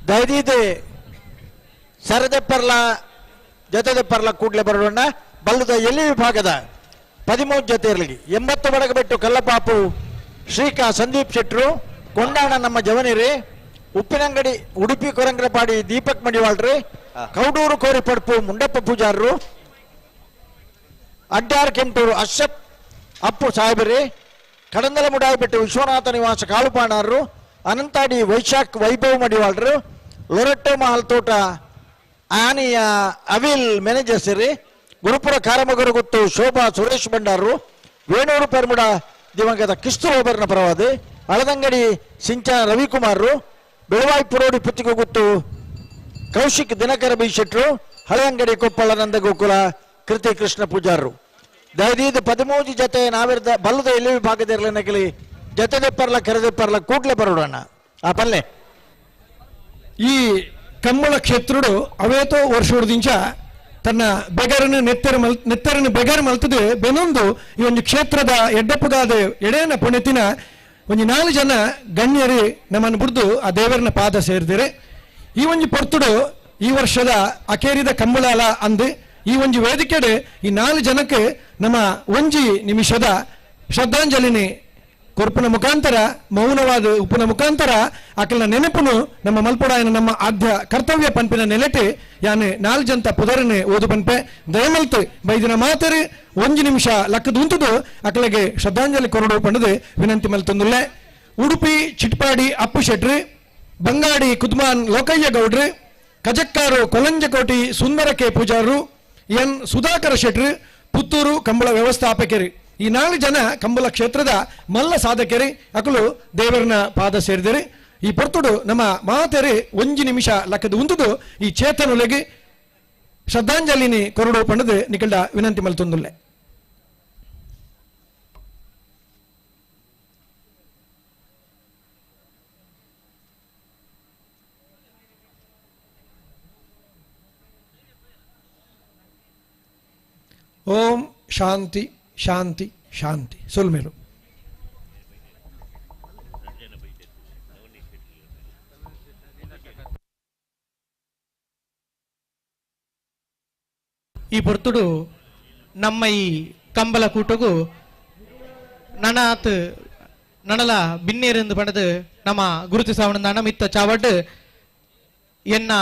ದಯದೀದೆ ಸರದೆಪ್ಪರ್ಲ ಜೊತೆದೆಪ್ಪರ್ಲ ಕೂಡಲೇ ಬರೋಣ. ಬಲ್ಲದ ಎಲ್ಲಿ ವಿಭಾಗದ 13 ಜೊತೆ ಇರಲಿಕ್ಕೆ 80 ಬಡಗಬೆಟ್ಟು ಕಲ್ಲಪಾಪು ಶ್ರೀಕಾ ಸಂದೀಪ್ ಶೆಟ್ರು, ಕೊಂಡಾಣ ನಮ್ಮ ಜವನಿರಿ, ಉಪ್ಪಿನಂಗಡಿ ಉಡುಪಿ ಕೊರಂಗ್ರಪಾಡಿ ದೀಪಕ್ ಮಡಿವಾಳ್ರಿ, ಕೌಡೂರು ಕೋರಿಪಡ್ಪು ಮುಂಡಪ್ಪ ಪೂಜಾರರು, ಅಡ್ಡಾರ್ ಕೆಂಟೂರು ಅಶ್ರಫ್ ಅಪ್ಪು ಸಾಹೇಬರಿ, ಕಡಂದಲ ಮುಡಾಯಿಬೆಟ್ಟು ವಿಶ್ವನಾಥ ನಿವಾಸ ಕಾಳುಪಾಣಾರರು, ಅನಂತಾಡಿ ವೈಶಾಖ್ ವೈಭವ್ ಮಡಿವಾಳ್ರು, ಲೊರೆಟ್ಟೋ ಮಹಲ್ ತೋಟ ಆನಿಯ ಅವಿಲ್ ಮ್ಯಾನೇಜರ್ಸರಿ, ಗುರುಪುರ ಕಾರಮಗರುಗುತ್ತು ಶೋಭಾ ಸುರೇಶ್ ಭಂಡಾರರು, ವೇಣೂರು ಪೆರ್ಮುಡ ದಿವಂಗತ ಕಿಸ್ತು ಓಬರ್ನ ಪರವಾದಿ, ಅಳದಂಗಡಿ ಸಿಂಚನ ರವಿಕುಮಾರರು, ಬೆಳವಾಯಿ ಪುರೋಡಿ ಪುತ್ತಿಗುತ್ತು ಕೌಶಿಕ್ ದಿನಕರ ಬಿ ಶೆಟ್ರು, ಹಳೆಯಂಗಡಿ ಕೊಪ್ಪಳ ನಂದಗೋಕುಲ ಕೃತಿ ಕೃಷ್ಣ ಪೂಜಾರರು. ದಯದೀದ 13 ಜೊತೆ ನಾವಿರದ ಬಲ್ಲದ ಎಲ್ಲಿ ವಿಭಾಗದ ನಕಲಿ ಜೊತೆದೆಪ್ಪರ್ಲ ಕರೆದೆಪ್ಪರ್ಲ ಕೂಡ್ಲೆ ಬರೋಣ. ಆ ಪಲ್ಲೆ ಈ ಕಂಬಳ ಕ್ಷೇತ್ರಡು ಅವೇತೋ ವರ್ಷದಿಂಚ ತನ್ನ ಬೆಗರನ್ನು ನೆತ್ತರನ್ನು ಬೆಗರು ಮಲ್ತದೆ ಬೆನೊಂದು ಈ ಒಂದು ಕ್ಷೇತ್ರದ ಎಡ್ಡಪ್ಪುಗಾದ ಎಡೆಯನ ಪುಣ್ಯತಿನ ಒಂದು 4 ಜನ ಗಣ್ಯರು ನಮ್ಮನ್ನು ಬಿಡ್ದು ಆ ದೇವರನ್ನ ಪಾದ ಸೇರಿದಿರೆ. ಈ ಒಂದು ಪೊರ್ತುಡು ಈ ವರ್ಷದ ಅಕೇರಿದ ಕಂಬಳಾಲ ಅಂದು ಈ ಒಂದು ವೇದಿಕೆಡೆ ಈ 4 ಜನಕ್ಕೆ ನಮ್ಮ ಒಂಜಿ ನಿಮಿಷದ ಶ್ರದ್ಧಾಂಜಲಿನಿ ಕೊರ್ಪುನ ಮುಖಾಂತರ ಮೌನವಾದ ಉಪ್ಪುನ ಮುಖಾಂತರ ಆಕಲ್ನ ನೆನಪುನು ನಮ್ಮ ಮಲ್ಪೊಡಾಯನ ನಮ್ಮ ಆದ್ಯ ಕರ್ತವ್ಯ ಪನ್ಪಿನ ನೆಲೆಟೆ ಯಾನೆ 4 ಜನತ ಪುದರನೆ ಓದು ಪನ್ಪೆ ದಯಮಲ್ತು ಬೈದಿನ ಮಾತರು ಒಂಜಿ ನಿಮಿಷ ಲಕ್ಕದ ಉಂಟುದು ಅಕಲಿಗೆ ಶ್ರದ್ಧಾಂಜಲಿ ಕೊರಡು ಪಂಡದು ವಿನಂತಿ ಮಲ್ತೊಂದುಲ್ಲೆ. ಉಡುಪಿ ಚಿಟ್ಪಾಡಿ ಅಪ್ಪು ಶೆಟ್ರು, ಬಂಗಾಡಿ ಕುದ್ಮಾನ್ ಲೋಕಯ್ಯ ಗೌಡ್ರು, ಕಜಕ್ಕಾರು ಕೊಲಂಜಕೋಟಿ ಸುಂದರ ಕೆ ಪೂಜಾರರು, ಎನ್ ಸುಧಾಕರ ಶೆಟ್ರು, ಪುತ್ತೂರು ಕಂಬಳ ವ್ಯವಸ್ಥಾಪಕರು. ಈ 4 ಜನ ಕಂಬಳ ಕ್ಷೇತ್ರದ ಮಲ್ಲ ಸಾಧಕರಿ ಅಕಲು ದೇವರನ ಪಾದ ಸೇರಿದರೆ. ಈ ಪೊರ್ತುಡು ನಮ್ಮ ಮಾತೆರೆ ಒಂಜಿ ನಿಮಿಷ ಲಕ್ಕದ ಉಂಟುದು ಈ ಚೇತನುಲೆಗೆ ಶ್ರದ್ಧಾಂಜಲಿನಿ ಕೊರಡು ಪಂಡದು ನಿಕಲ್ಡ ವಿನಂತಿ ಮಲ್ತೊಂದುಲ್ಲೆ. ಓಂ ಶಾಂತಿ ಶಾಂತಿ ಶಾಂತಿ. ಸೊಲ್ಮೇಲು. ಈ ಪೊರ್ತುಡು ನಮ್ಮ ಈ ಕಂಬಳ ಕೂಟಗೂ ನನಾತ್ ನನಲ ಬಿನ್ನೇರೆಂದು ಪಡೆದು ನಮ್ಮ ಗುರುತಿಸವಣ ಮಿತ್ತ ಚಾವಡ್ ಎನ್ನ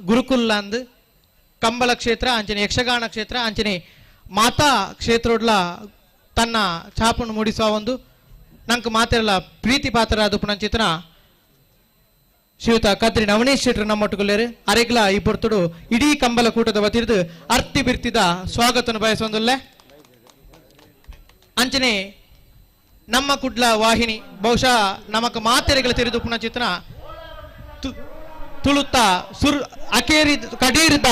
ಗುರುಕುಲ್ಲ ಅಂದು ಕಂಬಳ ಕ್ಷೇತ್ರ ಅಂಚನೆ ಯಕ್ಷಗಾನ ಕ್ಷೇತ್ರ ಅಂಚನೆ ಮಾತಾ ಕ್ಷೇತ್ರೋಡ್ಲ ತನ್ನ ಛಾಪನ್ನು ಮೂಡಿಸುವ ಒಂದು ನಂಗೆ ಮಾತೆಲ್ಲ ಪ್ರೀತಿ ಪಾತ್ರರಾದ ಪುನಂಚಿತನ ಶ್ರೀಯುತ ಕದ್ರಿ ನವನೀಶ್ ಶೆಟ್ಟರು ನಮ್ಮೊಟ್ಟುಕೊಳ್ಳೇರು. ಅರೆಗ್ಲ ಈ ಪೊರ್ತುಡು ಇಡೀ ಕಂಬಳ ಕೂಟದ ವತಿರ್ದು ಅರ್ತಿ ಬಿರ್ತಿದ ಸ್ವಾಗತನ ಬಯಸೊಂದುಲ್ಲೆ. ಅಂಚನೆ ನಮ್ಮ ಕುಡ್ಲ ವಾಹಿನಿ ಬಹುಶಃ ನಮಕ್ ಮಾತೆರೆಗಳ ತೆರೆದು ಪುನಂಚಿತನ ತುಳುತ್ತ ಸುರ್ ಅಕೇರಿ ಕಡೀರಿದ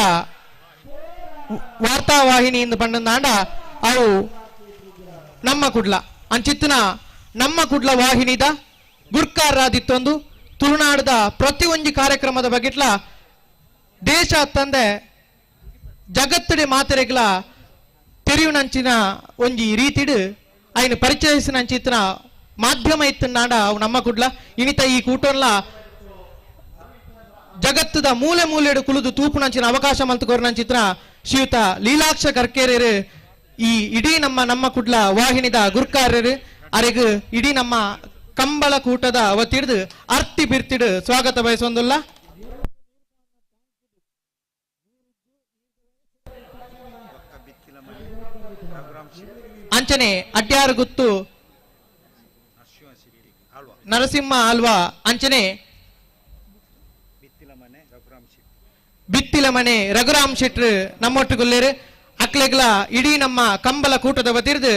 ವಾರ್ತಾವಾಹಿನಿಯಿಂದ ಬಂದಂದಾಂಡ ಅವು ನಮ್ಮ ಕುಡ್ಲ ಅಂಚಿತ್ತನ ನಮ್ಮ ಕುಡ್ಲ ವಾಹಿನಿದ ಗುರ್ಕಾರರಾದಿತ್ತೊಂದು ತುಳುನಾಡದ ಪ್ರತಿಯೊಂದು ಕಾರ್ಯಕ್ರಮದ ಬಗ್ಗೆಟ್ಲ ದೇಶ ತಂದೆ ಜಗತ್ತಡೆ ಮಾತೆರೆಗ್ಲ ತೆರಿಯುನಂಚಿನ ಒಂಜಿ ರೀತಿಡು ಅಯ್ನ ಪರಿಚಯಿಸಿನಂಚಿತ್ತನ ಮಾಧ್ಯಮ ಇತ್ತನಾಡ ಅವು ನಮ್ಮ ಕುಡ್ಲ ಇನಿತ ಈ ಕೂಟನ್ಲ ಜಗತ್ತದ ಮೂಲೆ ಮೂಲೆಡು ಕುಳಿದು ತೂಪುನಂಚಿನ ಅವಕಾಶ ಮಲ್ತುಕೋರ್ನಂಚಿತ್ರ ಶ್ರೀಯುತ ಲೀಲಾಕ್ಷ ಕರ್ಕೇರರು ಈ ಇಡೀ ನಮ್ಮ ನಮ್ಮ ಕುಡ್ಲ ವಾಹಿನಿದ ಗುರ್ಕಾರ್ಯರು ಅರೆಗು ಇಡೀ ನಮ್ಮ ಕಂಬಳ ಕೂಟದ ವತಿಡ್ದು ಅರ್ತಿ ಬಿರ್ತಿಡು ಸ್ವಾಗತ ಬಯಸೊಂದುಲ್ಲ. ಅಂಚನೆ ಅಡ್ಯಾರು ಗುತ್ತು ನರಸಿಂಹ ಆಲ್ವಾ ಅಂಚನೆ ಬಿತ್ತಿಲ ಮನೆ ರಘುರಾಮ್ ಶೆಟ್ರು ನಮ್ಮೊಟ್ಟುಗುಲ್ಲೇರು ಅಕ್ಲೆಗ್ಲ ಇಡೀ ನಮ್ಮ ಕಂಬಳ ಕೂಟದ ವತಿರ್ದು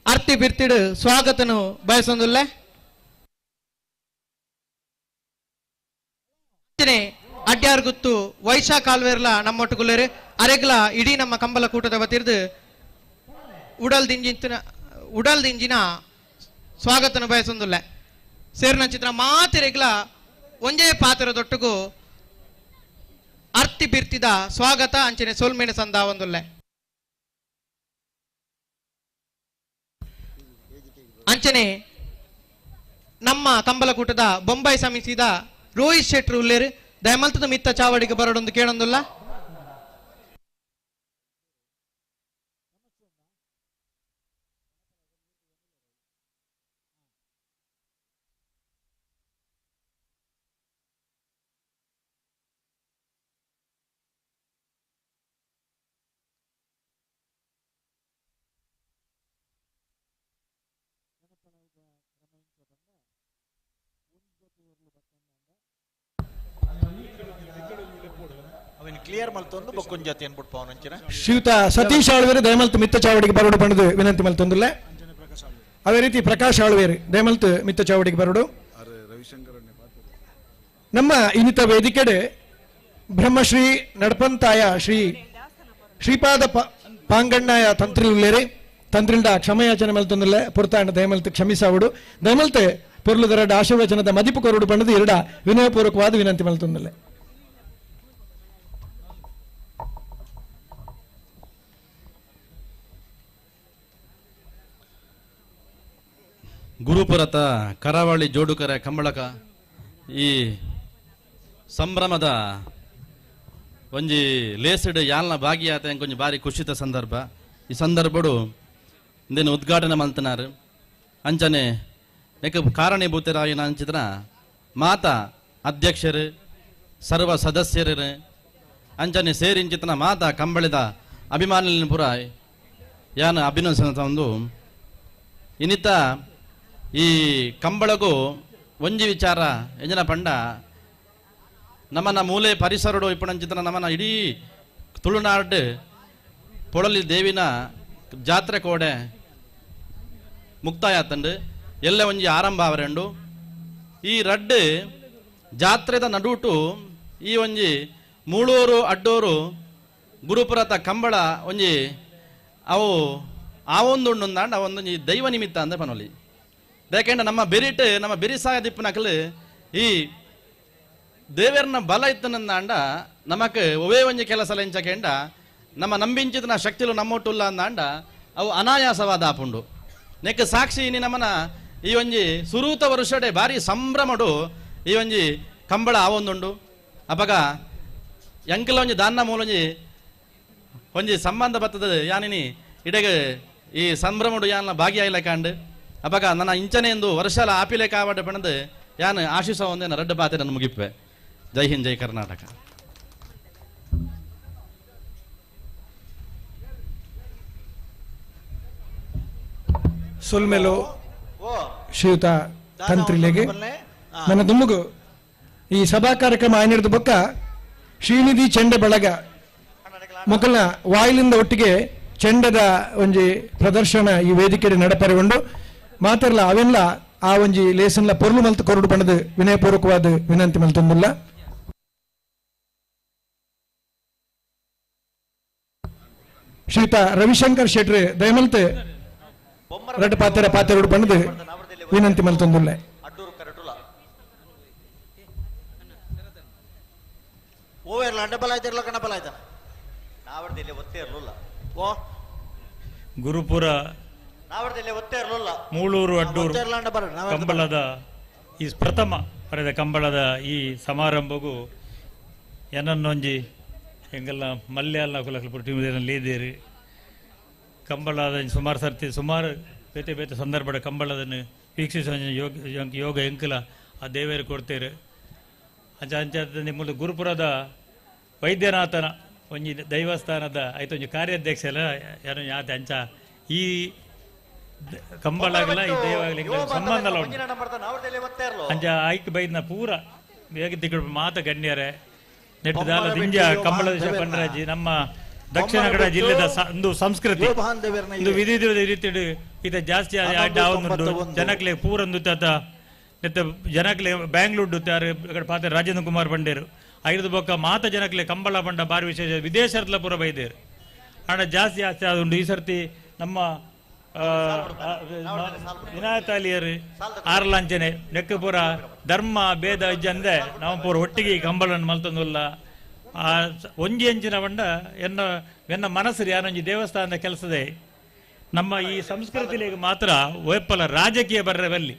ಅರ್ತಿ ಬಿರ್ತಿಡು ಸ್ವಾಗತನು ಬಯಸೊಂದುಲ್ಲೆ. ಅಡ್ಯಾರ್ ಗುತ್ತು ವೈಶಾಖ ಕಾಲ್ವೇರ್ಲ ನಮ್ಮೊಟ್ಟುಗುಲ್ಲೇರು ಅರೆಗ್ಲ ಇಡೀ ನಮ್ಮ ಕಂಬಳ ಕೂಟದ ವತಿರ್ದು ಉಡಲ್ ದಿಂಜಿನ ಸ್ವಾಗತನು ಬಯಸೊಂದುಲ್ಲೆ. ಸೇರಿನ ಚಿತ್ರ ಮಾತೆರೆಗ್ಲ ಒಂಜೇ ಪಾತ್ರದೊಟ್ಟುಗು ಅರ್ತಿ ಬಿರ್ತಿದ ಸ್ವಾಗತ ಅಂಚನೆ ಸೊಲ್ಮೆನೆ ಸಂದಾವೊಂದುಲ್ಲೆ. ಅಂಚನೆ ನಮ್ಮ ಕಂಬಲಕೂಟದ ಬೊಂಬೈ ಸಮಿತಿದ ರೋಹಿತ್ ಶೆಟ್ರು ಉಲ್ಲೇರು ದಯಮಲ್ತದ ಮಿತ್ತ ಚಾವಡಿಗೆ ಬರಡೊಂದು ಕೇಳೊಂದುಲ್ಲ. ಕ್ಲಿಯರ್ ಮಲ್ತೊಂದು ಬೊಕ್ಕೊಂಜಾತಿ ಅನ್ಬಿಟ್ಟು ಪವನಂಚಿನ ಶ್ರೀಯುತ ಸತೀಶ್ ಆಳ್ವೇರು ದಯಮಲ್ತ್ ಮಿತ್ತ ಚಾವಡಿಗೆ ಬರಡು ಪಣದು ವಿನಂತಿ ಮಲ್ತೊಂದುಲ್ಲ. ಅದೇ ರೀತಿ ಪ್ರಕಾಶ್ ಆಳ್ವೇರು ದಯಮಲ್ತ್ ಮಿತ್ತ ಚಾವಡಿಗೆ ಬರಡು. ನಮ್ಮ ಇನ್ನಿತ ವೇದಿಕೆಡೆ ಬ್ರಹ್ಮಶ್ರೀ ನಡಪಂತಾಯ ಶ್ರೀ ಶ್ರೀಪಾದ ಪಾಂಗಣ್ಣಾಯ ತಂತ್ರಿಲ್ಲೇರಿ ತಂತ್ರಿಲ್ಡ ಕ್ಷಮಯಾಚನೆ ಮಲ್ತೊಂದುಲ್ಲ ಪುರ್ತಾಂಡ ದಯಮಲ್ತ್ ಕ್ಷಮಿಸಾವುಡು ದಯಮಲ್ತ್ ಪೊರ್ಲುದರಡ ಆಶೀರ್ವಚನದ ಮದಿಪು ಕೊರಡು ಪಣದು ಎರಡ ವಿನಯಪೂರ್ವಕವಾದ ವಿನಂತಿ ಮಲ್ತೊಂದುಲ್ಲ. ಗುರುಪುರತ ಕರಾವಳಿ ಜೋಡುಕರ ಕಂಬಳಕ ಈ ಸಂಭ್ರಮದ ಒಂಜಿ ಲೇಸಿಡ್ ಯಾಲ್ನ ಭಾಗಿಯಾತ ಒಂಜಿ ಬಾರಿ ಖುಷಿತ ಸಂದರ್ಭ. ಈ ಸಂದರ್ಭಡು ಇಂದೇನು ಉದ್ಘಾಟನೆ ಮಲ್ತನಾರು ಅಂಚನೆ ಏಕ ಕಾರಣೀಭೂತರಾಯಿನ ಅಂಚಿದ್ರ ಮಾತಾ ಅಧ್ಯಕ್ಷರು ಸರ್ವ ಸದಸ್ಯರು ಅಂಚನೆ ಸೇರಿಂಚಿತನ ಮಾತಾ ಕಂಬಳಿದ ಅಭಿಮಾನಿನ ಪುರ ಯಾನ ಅಭಿನಂದಿಸ ಒಂದು ಇನ್ನಿತ ಈ ಕಂಬಳಗೂ ಒಂಜಿ ವಿಚಾರ ಎಂಜನ ಪಂಡ ನಮ್ಮನ ಮೂಲೆ ಪರಿಸರಡು ಇಪ್ಪಣಂಚಿತನ ನಮ್ಮನ ಇಡೀ ತುಳುನಾಡು ಪೊಳಲಿ ದೇವಿನ ಜಾತ್ರೆ ಕೋಡೆ ಮುಕ್ತಾಯ ತಂಡು ಎಲ್ಲ ಒಂಜಿ ಆರಂಭ ಅವರೆಂಡು ಈ ರಡ್ಡು ಜಾತ್ರೆದ ನಡುಟು ಈ ಒಂಜಿ ಮೂಳೂರು ಅಡ್ಡೂರು ಗುರುಪುರತ ಕಂಬಳ ಒಂಜಿ ಅವು ಆವೊಂದುಂಡು ಅವೊಂದೊಂಜಿ ದೈವ ನಿಮಿತ್ತ ಅಂದ ಪನೊಲಿ. ಯಾಕೆಂದ್ರೆ ನಮ್ಮ ಬೆರಿಟ್ ನಮ್ಮ ಬೆರಿಸಾಯ ದಿಪ್ಪನಕಲು ಈ ದೇವರನ್ನ ಬಲ ಇತ್ತನಂದಾಂಡ ನಮಕ್ ಒವೇ ಒಂಜಿ ಕೆಲಸ ಎಂಚಕೆಂಡ ನಮ್ಮ ನಂಬಿಂಚಿತನ ಶಕ್ತಿಲು ನಮ್ಮೊಟ್ಟುಲ್ಲ ಅಂದಾಂಡ ಅವು ಅನಾಯಾಸವಾದ ಆಪುಂಡು. ನೆಕ್ ಸಾಕ್ಷಿ ಇನಿ ನಮ್ಮನ ಈ ಒಂಜಿ ಸುರೂತ ವರುಷಡೆ ಭಾರಿ ಸಂಭ್ರಮಡು ಈ ಒಂಜಿ ಕಂಬಳ ಆವೊಂದುಂಡು. ಅಪಗ ಎಂಕಲ ಒಂಜಿ ದಾನ್ನ ಮೂಲೊಂಜಿ ಒಂಜಿ ಸಂಬಂಧ ಬತ್ತದ ಯಾನಿನಿ ಇಡೆಗ ಈ ಸಂಭ್ರಮಡು ಯಾನ ಭಾಗಿಯಾಯಿಲಕಾಂಡು ಅಪಗ ನನ್ನ ಇಂಚನೆ ಎಂದು ವರ್ಷಲ ಆಪಿಲೆ ಕಾವಡ ಪಣದು ಯಾನ್ ಆಶಿಸ ಒಂದೇನ ರಡ್ಡು ಬಾತೆ ನನ್ನ ಮುಗಿಪ್ಪೆ. ಜೈ ಹಿಂದ್, ಜೈ ಕರ್ನಾಟಕ. ಸೊಲ್ಮೆಲು ಶ್ರೀಯುತ ತಂತ್ರಿಲೆಗೆ ನನ್ನ ದುಮ್ಮಗು ಈ ಸಭಾ ಕಾರ್ಯಕ್ರಮ ಆಯ್ನಿಡ್ದ ಬೊಕ್ಕ ಶ್ರೀನಿಧಿ ಚೆಂಡೆ ಬಳಗ ಮೊಕಲ್ನ ವಾಯಿಲಿಂದ ಒಟ್ಟಿಗೆ ಚೆಂಡದ ಒಂಜಿ ಪ್ರದರ್ಶನ ಈ ವೇದಿಕೆ ನಡಪರೆಗೊಂಡು ಮಾತೆರ್ಲ ಅವೆಲ್ಲ ಆ ಒಂಜಿ ಲೇಸನ್ಲ ಪೊರ್ಲು ಮಲ್ತು ಕೊರಡು ಬಣ್ಣದ ವಿನಯಪೂರ್ವಕವಾದ ವಿನಂತಿ ಮಲ್ತೊಂದುಲ್ಲ. ಶ್ರೀಯುತ ರವಿಶಂಕರ್ ಶೆಟ್ರು ದಯಮಲ್ತ್ ರಡ್ಡು ಪಾತೆರ ಪಾತೆರಡು ಬಣ್ಣದ ವಿನಂತಿ ಮಲ್ತೊಂದುಲ್ಲ. ಗುರುಪುರ ಮೂಳೂರು ಅಡ್ಡೂರು ಕಂಬಳದ ಈ ಪ್ರಥಮ ಪರೆದ ಕಂಬಳದ ಈ ಸಮಾರಂಭಗೂ ಏನನ್ನೊಂಜಿ ಎಂಗೆಲ್ಲ ಮಲ್ಯಾಲ ಕುಲಕಲ್ ಕಂಬಳದ ಸುಮಾರು ಸರ್ತಿ ಸುಮಾರು ಬೇತೆ ಬೇತೆ ಸಂದರ್ಭದ ಕಂಬಳದನ್ನು ವೀಕ್ಷಿಸುವ ಯೋಗ ಯೋಗ ಎಂಕಲ ಆ ದೇವೇರು ಕೊಡ್ತೇರು. ಅಂಚ ಅಂಚ ನಿಮ್ಮದು ಗುರುಪುರದ ವೈದ್ಯನಾಥನ ಒಂಜಿ ದೈವಸ್ಥಾನದ ಆಯ್ತು ಒಂಜಿ ಕಾರ್ಯಾಧ್ಯಕ್ಷ ಎಲ್ಲ ಯಾರು ಯಾತೆ ಅಂಚ ಈ ಕಂಬಳಾಗಲ ಈ ದೈವಾಗಲಿ ಸಂಬಂಧ ಉಂಟು. ಅಂಚ ಆಯ್ಕೆ ಬೈದ್ನ ಪೂರ ಹೇಗಿದ್ದ ಮಾತ ಗಣ್ಯರೇ ನೆಟ್ಟದಾಲ ದಿಂಜ ಕಂಬಳ ದೇಶ ಪಂಡರಾಜಿ ನಮ್ಮ ದಕ್ಷಿಣ ಕನ್ನಡ ಜಿಲ್ಲೆದ ಒಂದು ಸಂಸ್ಕೃತಿ ಒಂದು ವಿಧಿ ರೀತಿ ಇದು ಜಾಸ್ತಿ ಆವೊಂದುಂಡು ಜನಕ್ಲೆ ಪೂರಂದು ತಾತ ನೆತ್ತ ಜನಕ್ಲೆ ಬ್ಯಾಂಗ್ಳೂರ್ ಪಾತ್ರ ರಾಜೇಂದ್ರ ಕುಮಾರ್ ಪಂಡೇರು ಐದು ಬೊಕ್ಕ ಮಾತ ಜನಕ್ಲೆ ಕಂಬಳ ಪಂಡ ಬಾರಿ ವಿಶೇಷ ವಿದೇಶರ್ಲ ಪೂರ ಬೈದೇರು ಆಂಡ ಜಾಸ್ತಿ ಜಾಸ್ತಿ ಆದುಂಡು. ಈ ಸರ್ತಿ ನಮ್ಮ ವಿನಾಯತಾಲಿಯರು ಆರ್ಲಾಂಚನೆ ನೆಕ್ಕ ಪೂರ ಧರ್ಮ ಭೇದ ಇಜ್ಜಂದೆ ನಾವು ಪೂರ ಒಟ್ಟಿಗೆ ಈ ಕಂಬಳನ್ನು ಮಲ್ತೊಂದುಲ್ಲ. ಒಂಜಿ ಅಂಚಿನ ಬಂಡ ಎನ್ನ ಎನ್ನ ಮನಸ್ಸು ಯಾನೊಂಜಿ ದೇವಸ್ಥಾನದ ಕೆಲಸದೇ ನಮ್ಮ ಈ ಸಂಸ್ಕೃತಿಲಿಗೆ ಮಾತ್ರ ಒಪ್ಪಲ ರಾಜಕೀಯ ಬರ್ರೆ ಬಲ್ಲಿ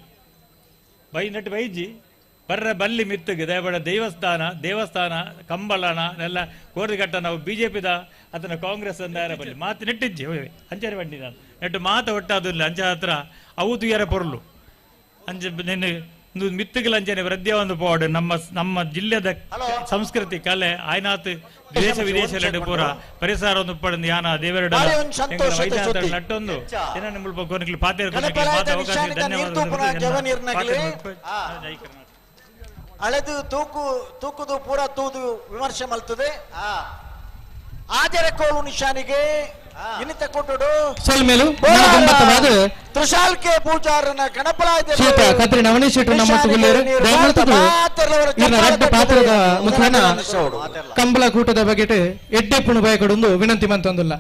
ಬೈ ನಟ್ಟು ಬೈಜಿ ಬರ್ರೆ ಬಲ್ಲಿ ಮಿತ್ತುಗೆ ದಯಬಡ ದೇವಸ್ಥಾನ ದೇವಸ್ಥಾನ ಕಂಬಳಣ ಎಲ್ಲ ಕೋರಿಗಟ್ಟ ನಾವು ಬಿ ಜೆ ಪಿದ ಅದನ್ನು ಕಾಂಗ್ರೆಸ್ ಅಂದಾರ ಬಲ್ಲಿ ಮಾತು ನೆಟ್ಟಿಜ್ಜಿ ಅಂಚನೆ ಬಂಡಿ ನಾನು ನೆಟ್ಟು ಮಾತು ಒಟ್ಟಾದಿಲ್ಲ ಅಂಚೆ ಹತ್ರ ಅವು ತುಯರ ಪೊರುಳು ಅಂಚೆ ನಿನ್ನ ಮಿತ್ತುಗಳ ಅಂಚನೆ ವೃದ್ಧಿಯ ಒಂದು ಪೋಡು ನಮ್ಮ ನಮ್ಮ ಜಿಲ್ಲೆದ ಸಂಸ್ಕೃತಿ ಕಲೆ ಆಯ್ನಾತ್ ದೇಶ ವಿದೇಶದಲ್ಲಿ ಪೂರ ಪರಿಸರ ಒಂದು ಪಡೆದು ಯಾನ ದೇವರ ನಟ್ಟೊಂದು ಪಾತ್ರ ಅಳೆದು ತೂಕು ತೂಕುದು ಪೂರ ತೂದು ವಿಮರ್ಶೆ ಮಲ್ತದೆ ಆಜರ ಕೋಲು ನಿಶಾನಿಗೆ ಇನ್ನಿತ ಕೊಟ್ಟುಡು ಸೊಲ್ಮೇಲು ತ್ರಿಶಾಲ್ ಕೆ ಪೂಜಾರನ ಕಣಪಲಾಯ ಶ್ರೀತ ಕತ್ರಿ ನವನೀಶ್ ಶೆಟ್ಟರು ನಮ್ಮ ಒಟ್ಟುಗುಲ್ಲೇರು ದಯಮಾಡ್ತದ್ದು ಇವರ ರಡ್ಡ ಪಾತ್ರದ ಮುಖೇನ ಕಂಬಳ ಕೂಟದ ಬಗೆಟ್ ಎಡ್ಡೆ ಪುಣು ಬಯಕಡೊಂದು ವಿನಂತಿ ಮಂತೊಂದುಲ್ಲ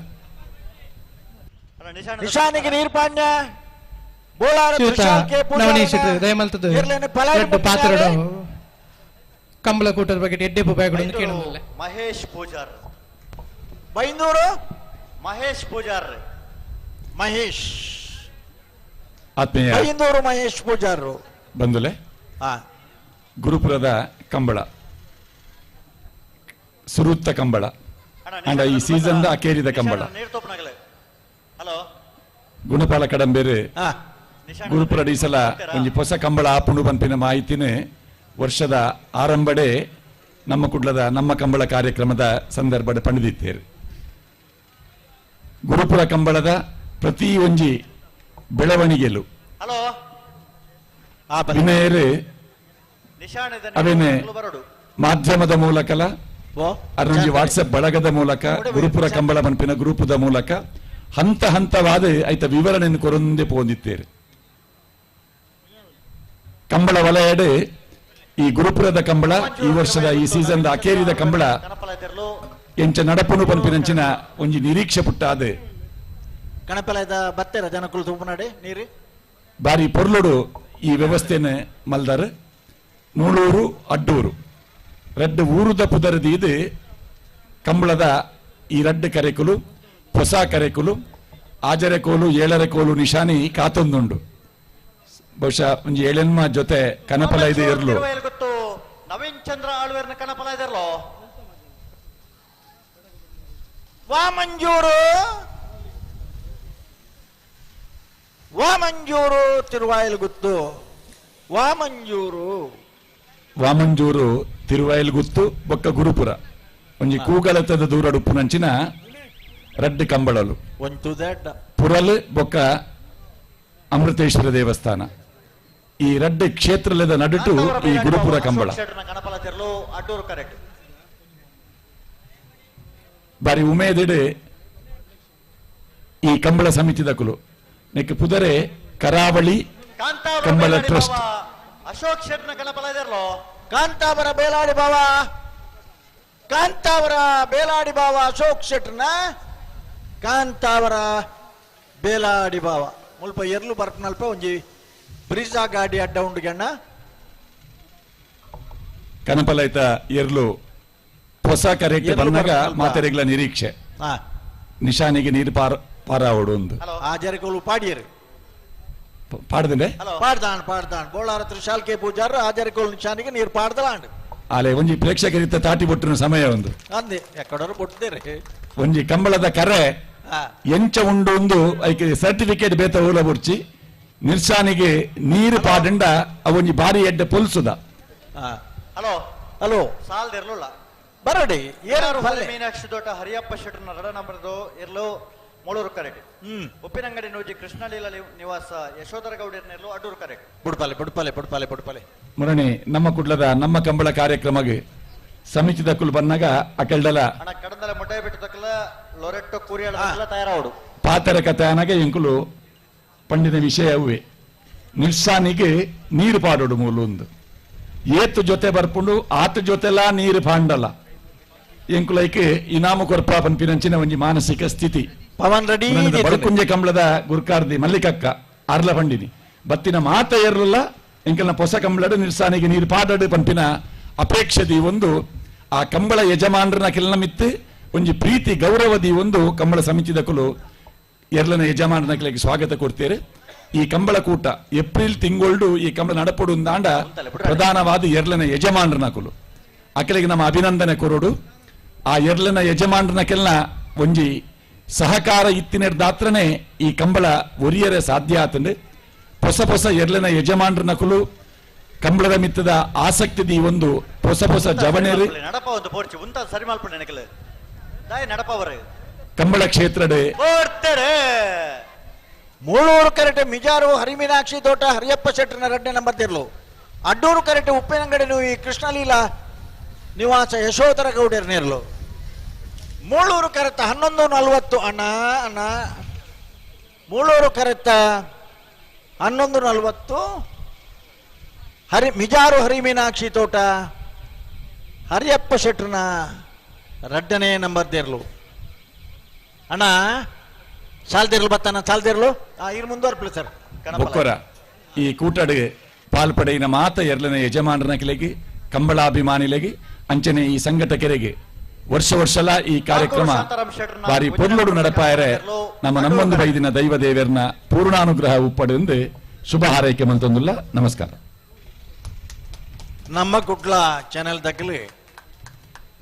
ನಿಶಾನಿಗೆ ನೀರ್ಪಾಣ್ಯ ಬೋಳಾರ ಶ್ರೀಯುತ ತ್ರಿಶಾಲ್ ಕೆ ನವನೀಶ್ ಪೂಜಾರನ ಶೆಟ್ಟರು ದಯಮಾಡ್ತದ್ದು ಪಲಾರಿ ರಡ್ಡ ಪಾತ್ರದ ಕಂಬಳ ಕೂಟದ ಬಗೆಟ್ ಎಡ್ಡೆ ಪು ಬಯಕಡೊಂದು ಕೇಳೊಂದುಲ್ಲ. ಮಹೇಶ್ ಪೂಜಾರ್ ಬೈಂದೂರು ಮಹೇಶ್ ಪೂಜಾರ್ ಮಹೇಶ್ ಆತ್ಮೀಯ ಬೈಂದೂರು ಮಹೇಶ್ ಪೂಜಾರರು ಬಂಧುಲೆ ಗುರುಪುರದ ಕಂಬಳ ಸುರುತ್ತ ಕಂಬಳ ಅಂಡ ಈ ಸೀಸನ್ the ಅಕೇರಿದ ಕಂಬಳ ಗುಣಪಾಲ ಕಡಂಬೇರು ಗುರುಪುರ ಈ ಸಲ ಒಂಜಿ ಹೊಸ ಕಂಬಳ ಆಪುಂಡು ಪನ್ಪಿನ ಮಾಹಿತಿನ ವರ್ಷದ ಆರಂಭಡೆ ನಮ್ಮ ಕುಡ್ಲದ ನಮ್ಮ ಕಂಬಳ ಕಾರ್ಯಕ್ರಮದ ಸಂದರ್ಭದ ಪಂಡಿದಿತ್ತೇರು. ಗುರುಪುರ ಕಂಬಳದ ಪ್ರತಿ ಒಂಜಿ ಬೆಳವಣಿಗೆಲು ವಿನಯರು ಅವೇನೆ ಮಾಧ್ಯಮದ ಮೂಲಕಲ ಅದೊಂಜಿ ವಾಟ್ಸಪ್ ಬಳಗದ ಮೂಲಕ ಗುರುಪುರ ಕಂಬಳ ಪನ್ಪಿನ ಗ್ರೂಪದ ಮೂಲಕ ಹಂತ ಹಂತವಾದ ಐತ ವಿವರಣೆಯನ್ನು ಕೊರೊಂದೇ ಪೋಂದಿತ್ತೇರು. ಕಂಬಳ ವಲಯಡೆ ಈ ಗುರುಪುರದ ಕಂಬಳ ಈ ವರ್ಷದ ಈ ಸೀಸನ್ ಅಕೇರಿದ ಕಂಬಳ ಎಂಚ ನಡಪುನು ಪನ್ಪಿನಂಚಿನ ಒಂಜಿ ನಿರೀಕ್ಷೆ ಪುಟ್ಟಾದ ಕಣಪಲದ ಬತ್ತೆರ ಜನಕುಲು ತೂಪುನಾಡೆ ನೀರು ಬಾರಿ ಪೊರ್ಲುಡು ಈ ವ್ಯವಸ್ಥೆನ ಮಲ್ದಾರ್. ಮೂಳೂರು ಅಡ್ಡೂರು ರಡ್ಡು ಊರುದ ಪುದರದಿ ಇದು ಕಂಬಳದ ಈ ರಡ್ಡು ಕರೆಕುಲು ಹೊಸ ಕರೆಕುಲು ಆಜರೆ ಕೋಲು ಏಳರೆ ಕೋಲು ನಿಶಾನಿ ಕಾತೊಂದುಂಡು. ಬಹುಶಃ ಒಂಜಿ ಏಳೆನ್ಮ ಜೊತೆ ಕನಪಲ ಇದು ಇರ್ಲು ಗೊತ್ತು ನವೀನ್ ಚಂದ್ರ ಆಳ್ವೇರ್ನ ಕನಪಲ ಇದಿರ್ಲೋ ವಾಮಂಜೂರು ವಾಮಂಜೂರು ತಿರುವಾಯಲುಗುತ್ತು ವಾಮಂಜೂರು ವಾಮಂಜೂರು ತಿರುವಾಯಲುಗುತ್ತು ಬೊಕ್ಕ ಗುರುಪುರ ಒಂಜಿ ಕೂಗಲತದ ದೂರಡುಪ್ಪುನಂಚಿನ ರಡ್ಡು ಕಂಬಳಲು ಪುರಲ್ ಬೊಕ್ಕ ಅಮೃತೇಶ್ವರ ದೇವಸ್ಥಾನ ಈ ರಡ್ಡು ಕ್ಷೇತ್ರದ ನಡುಟು ಈ ಗುರುಪುರ ಕಂಬಳ ಬಾರಿ ಉಮೇದಿಡೆ ಈ ಕಂಬಳ ಸಮಿತಿದ ಕುಲು ನೆಕ್ ಪುದರೆ ಕರಾವಳಿ ಕಂಬಳ ಟ್ರಸ್ಟ್ ಅಶೋಕ್ ಶೆಟ್ನ ಕಣಪಲ ಇದಿರ್ಲೋ ಕಾಂತಾವರ ಬೇಲಾಡಿ ಬಾವ ಕಾಂತಾವರ ಬೇಲಾಡಿ ಬಾವ ಅಶೋಕ್ ಶೆಟ್ನ ಕಾಂತಾವರ ಬೇಲಾಡಿ ಬಾವ ಮುಲ್ಪ ಎರ್ಲು ಬರ್ಪನಲ್ಪ ಒಂಜಿ ಬ್ರಿಜಾ ಗಾಡಿ ಅಡ್ಡ ಉಂಡು ಗಣ್ಣ ಕನಪಲೈತ ಎರ್ಲು ಹೊಸ ಕರೆಕ್ಟ್ ಬಂದಾಗ ಮಾತೆರೆಗ್ಲ ನಿರೀಕ್ಷೆ ನಿಶಾನಿಗೆ ನೀರು ಪಾರ ಪಾರಾವಡು ಒಂದು ಆ ಜರಕೋಲು ಪಾಡಿಯರು ಪಾಡ್ದಂಡೆ ಪಾಡ್ದಾನ್ ಪಾಡ್ದಾನ್ ಬೋಳಾರ ತ್ರಿಶಾಲ್ ಕೆ ಪೂಜಾರು ಆ ಜರಕೋಲು ನಿಶಾನಿಗೆ ನೀರು ಪಾಡ್ದಲಾಂಡ್ ಆಲೆ ಒಂಜಿ ಪ್ರೇಕ್ಷಕರಿತ್ತ ತಾಟಿ ಬೊಟ್ಟಿನ ಸಮಯ ಒಂದು ಅಂದೆ ಎಕ್ಕಡೋರು ಬೊಟ್ಟದೇರೆ ಒಂಜಿ ಕಂಬಳದ ಕರೆ ಎಂಚ ಉಂಡು ಒಂದು ಐಕೆ ಸರ್ಟಿಫಿಕೇಟ್ ಬೇತ ಊಲ ಬುರ್ಚಿ ನಿರ್ಶಾನಿಗೆ ನೀರು ಪಾಡಂಡ ಅವೊಂಜಿ ಬಾರಿ ಎಡ್ಡೆ ಪೊಲ್ಸುದ. ಹಲೋ ಹಲೋ ಸಾಲ್ದಿರ್ಲಿಲ್ಲ ಬರಡಿ ಏನಾರು ಮೀನಾಕ್ಷಿ ದೊಡ್ಡ ಹರಿಯಪ್ಪ ಶೆಟ್ಟರ್ನ ರಡ ನಂಬರ್ದು ಇರ್ಲು ಮೂಳೂರು ಕರೆಕ್ಟ್. ಉಪ್ಪಿನಂಗಡಿ ನೂಜಿ ಕೃಷ್ಣಲೀಲ ನಿವಾಸ ಯಶೋಧರ ಗೌಡರ್ನೆರ್ಲು ಅಡ್ಡೂರು ಕರೆಕ್ಟ್. ಬುಡ್ಪಾಲೆ ಬುಡ್ಪಾಲೆ ಬುಡ್ಪಾಲೆ ಬುಡ್ಪಾಲೆ ಮುರಣಿ ನಮ್ಮ ಕುಡ್ಲದ ನಮ್ಮ ಕಂಬಳ ಕಾರ್ಯಕ್ರಮಗೆ ಸಮಿತಿದ ಕುಲ್ ಬನ್ನಾಗ ಅಕೆಲ್ಡಲ ಅಣ್ಣ ಕಡಂದಲ ಮೊಟ್ಟೆ ಬಿಟ್ಟು ತಕ್ಕಲ ಲೊರೆಟ್ಟೋ ಕೂರಿಯಾಳ ತಯಾರಾವಡು ಪಾತರ ಕಥೆ ಅನಗ ಎಂಕುಲು ಪಂಡಿನ ವಿಷಯ ಅವೇ ನಿರ್ಸಾನಿಗೆ ನೀರು ಪಾಡೋಡು ಮೂಲೊಂದು ಏತು ಜೊತೆ ಬರ್ಪುಂಡು ಆತ ಜೊತೆಲ ನೀರು ಪಾಂಡಲ ಎಂಕುಲೈಕ್ ಇನಾಮ ಕೊರ್ಪ ಪನ್ಪಿನಂಚಿನ ಒಂಜಿ ಮಾನಸಿಕ ಸ್ಥಿತಿ. ಪವನ್ ರೆಡ್ಡಿ ಬಡಕುಂಜೆ ಕಂಬಳದ ಗುರ್ಕಾರ್ದಿ ಮಲ್ಲಿಕಕ್ಕ ಅರ್ಲ ಪಂಡಿನಿ ಬತ್ತಿನ ಮಾತ ಏರ್ಲಲ್ಲ ಎಂಕಲ್ನ ಪೊಸ ಕಂಬಳಡು ನಿರ್ಸಾನಿಗೆ ನೀರು ಪಾಡಡು ಪನ್ಪಿನ ಅಪೇಕ್ಷೆ ಒಂದು ಆ ಕಂಬಳ ಯಜಮಾನರನ ಕೆಲ ಮಿತ್ತು ಒಂಜಿ ಪ್ರೀತಿ ಗೌರವದಿ ಒಂದು ಕಂಬಳ ಸಮಿತಿದಕುಲು ಎರ್ಲನ ಯಜಮಾನನ ಕೆಳಗೆ ಸ್ವಾಗತ ಕೊಡ್ತೇವೆ. ಈ ಕಂಬಳ ಕೂಟ ಏಪ್ರಿಲ್ ತಿಂಗೊಳ್ಡು ಈ ಕಂಬಳ ನಡಪಡು ಅಂದಾಂಡ ಪ್ರಧಾನವಾದ ಎರ್ಲನ ಯಜಮಾನರನ ಕುಲು ಅಕಲಿಗೆ ನಮ್ಮ ಅಭಿನಂದನೆ ಕೊರೋಡು. ಆ ಎರ್ಲನ ಯಜಮಾನರನ ಕೆಲ ಒಂಜಿ ಸಹಕಾರ ಇತ್ತಿನೆಡ್ದಾತ್ರನೇ ಈ ಕಂಬಳ ಒರಿಯರೆ ಸಾಧ್ಯ ಆತಂಡು. ಹೊಸ ಹೊಸ ಎರ್ಲನ ಯಜಮಾನರನ ಕುಲು ಕಂಬಳದ ಮಿತ್ತದ ಆಸಕ್ತಿ ಒಂದು ಹೊಸ ಹೊಸ ಜವಣೇರು ಕಂಬಳ ಕ್ಷೇತ್ರದ ಮೂಳೂರು ಕರೆಟೆ ಮಿಜಾರು ಹರಿಮೀನಾಕ್ಷಿ ತೋಟ ಹರಿಯಪ್ಪ ಶೆಟ್ಟರ್ನ ರಡ್ಡೆ ನಂಬರ್ ತಿರ್ಲು. ಅಡ್ಡೂರು ಕರೆಟೆ ಉಪ್ಪಿನಂಗಡಿ ಈ ಕೃಷ್ಣಲೀಲಾ ನಿವಾಸ ಯಶೋಧರ ಗೌಡರ್ ನೇರ್ಲು. ಮೂಳೂರು ಕರೆತ 11:40 ಅಣ್ಣ ಅಣ್ಣ ಮೂಳೂರು ಕರೆತ 11:40 ಹರಿ ಮಿಜಾರು ಹರಿಮೀನಾಕ್ಷಿ ತೋಟ ಹರಿಯಪ್ಪ ಶೆಟ್ಟರ್ನ ರಡ್ಡನೇ ನಂಬರ್ ದೇರ್ಲು. ಅಣ್ಣ ಸಾಲ್ದಿರ್ಲು ಬತ್ತಾನ ಸಾಲ್ದಿರ್ಲು ಇರ್ ಮುಂದುವರ್ಪಲು ಸರ್. ಬೊಕ್ಕೊರ ಈ ಕೂಟಡು ಪಾಲ್ಪಡೆಯಿನ ಮಾತ ಎರ್ಲನ ಯಜಮಾನರನ ಕೆಳಗೆ ಕಂಬಳಾಭಿಮಾನಿಲೆಗೆ ಅಂಚನೆ ಈ ಸಂಘಟಕರಿಗೆ ವರ್ಷ ವರ್ಷಲ ಈ ಕಾರ್ಯಕ್ರಮ ಬಾರಿ ಪೊರ್ಲುಡು ನಡಪಾಯರೆ ನಮ್ಮ ನಮ್ಮೊಂದು ಬೈದಿನ ದೈವ ದೇವರನ್ನ ಪೂರ್ಣಾನುಗ್ರಹ ಉಪ್ಪಡು ಎಂದು ಶುಭ ಹಾರೈಕೆ ಮಂತೊಂದುಲ್ಲ. ನಮಸ್ಕಾರ. ನಮ್ಮ ಕುಡ್ಲ ಚಾನೆಲ್ ದಕ್ಕಲಿ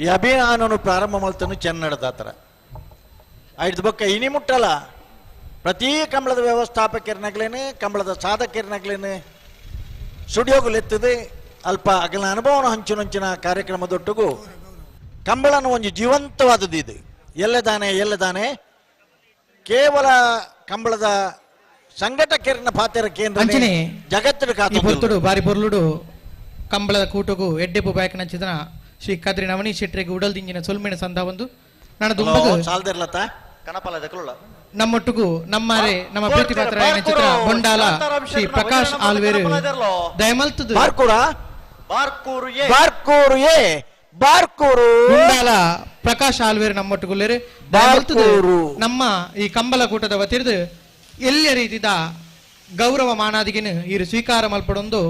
ಈ ಅಭಿಯಾನವನ್ನು ಪ್ರಾರಂಭ ಮಾಡ್ತಾನೆ ಚೆನ್ನಡದಾತರ ಐದು ಬೊಕ್ಕ ಇನಿ ಮುಟ್ಟಲ್ಲ ಪ್ರತಿ ಕಂಬಳದ ವ್ಯವಸ್ಥಾಪಕರನಾಗ್ಲೇನೆ ಕಂಬಳದ ಸಾಧಕರನಾಗ್ಲೇನೆ ಸ್ಟುಡಿಯೋಗಳು ಅಲ್ಪ ಅಗಲ ಅನುಭವನ ಹಂಚಿನಂಚಿನ ಕಾರ್ಯಕ್ರಮದೊಟ್ಟಿಗೂ ಕಂಬಳನ ಒಂದು ಜೀವಂತವಾದದ್ದು ಇದು. ಎಲ್ಲದಾನೆ ಎಲ್ಲದಾನೆ ಕೇವಲ ಕಂಬಳದ ಸಂಘಟಕರನ್ನ ಪಾತ್ರ ಕೇಂದ್ರ ಜಗತ್ತಿನ ಪೊರ್ತುಡು ಬಾರಿ ಪೊರ್ಲುಡು ಕಂಬಳದ ಕೂಟಗೂ ಎಡ್ಡೆಪು ಬಾಯಕನಂಚಿನ ಶ್ರೀ ಕದ್ರಿ ನವನಿ ಶೆಟ್ಟರಿಗೆ ಉಡಲ್ದಿಂಜಿನ ಸೊಲ್ಮೆಣ ಸಂದ ಒಂದು ನಾನು ನಮ್ಮೊಟ್ಟಿಗೂ ನಮ್ಮಾರೆ ನಮ್ಮ ಪ್ರೀತಿ ಪಾತ್ರ ಚಿತ್ರ ಬೊಂಡಾಲ ಶ್ರೀ ಪ್ರಕಾಶ್ ಆಲ್ವೇರು ದಯಮಲ್ತದು ಬೊಂಡಾಲ ಪ್ರಕಾಶ್ ಆಲ್ವೇರು ನಮ್ಮೊಟ್ಟಿಗುಲ್ಲೇರು ದಯಮಲ್ತದು ನಮ್ಮ ಈ ಕಂಬಳ ಕೂಟದ ವತಿರ್ದು ಎಲ್ಲ ರೀತಿದ ಗೌರವ ಮಾನಾದಿಗಿನ ಇರು ಸ್ವೀಕಾರ ಮಲ್ಪಡೊಂದು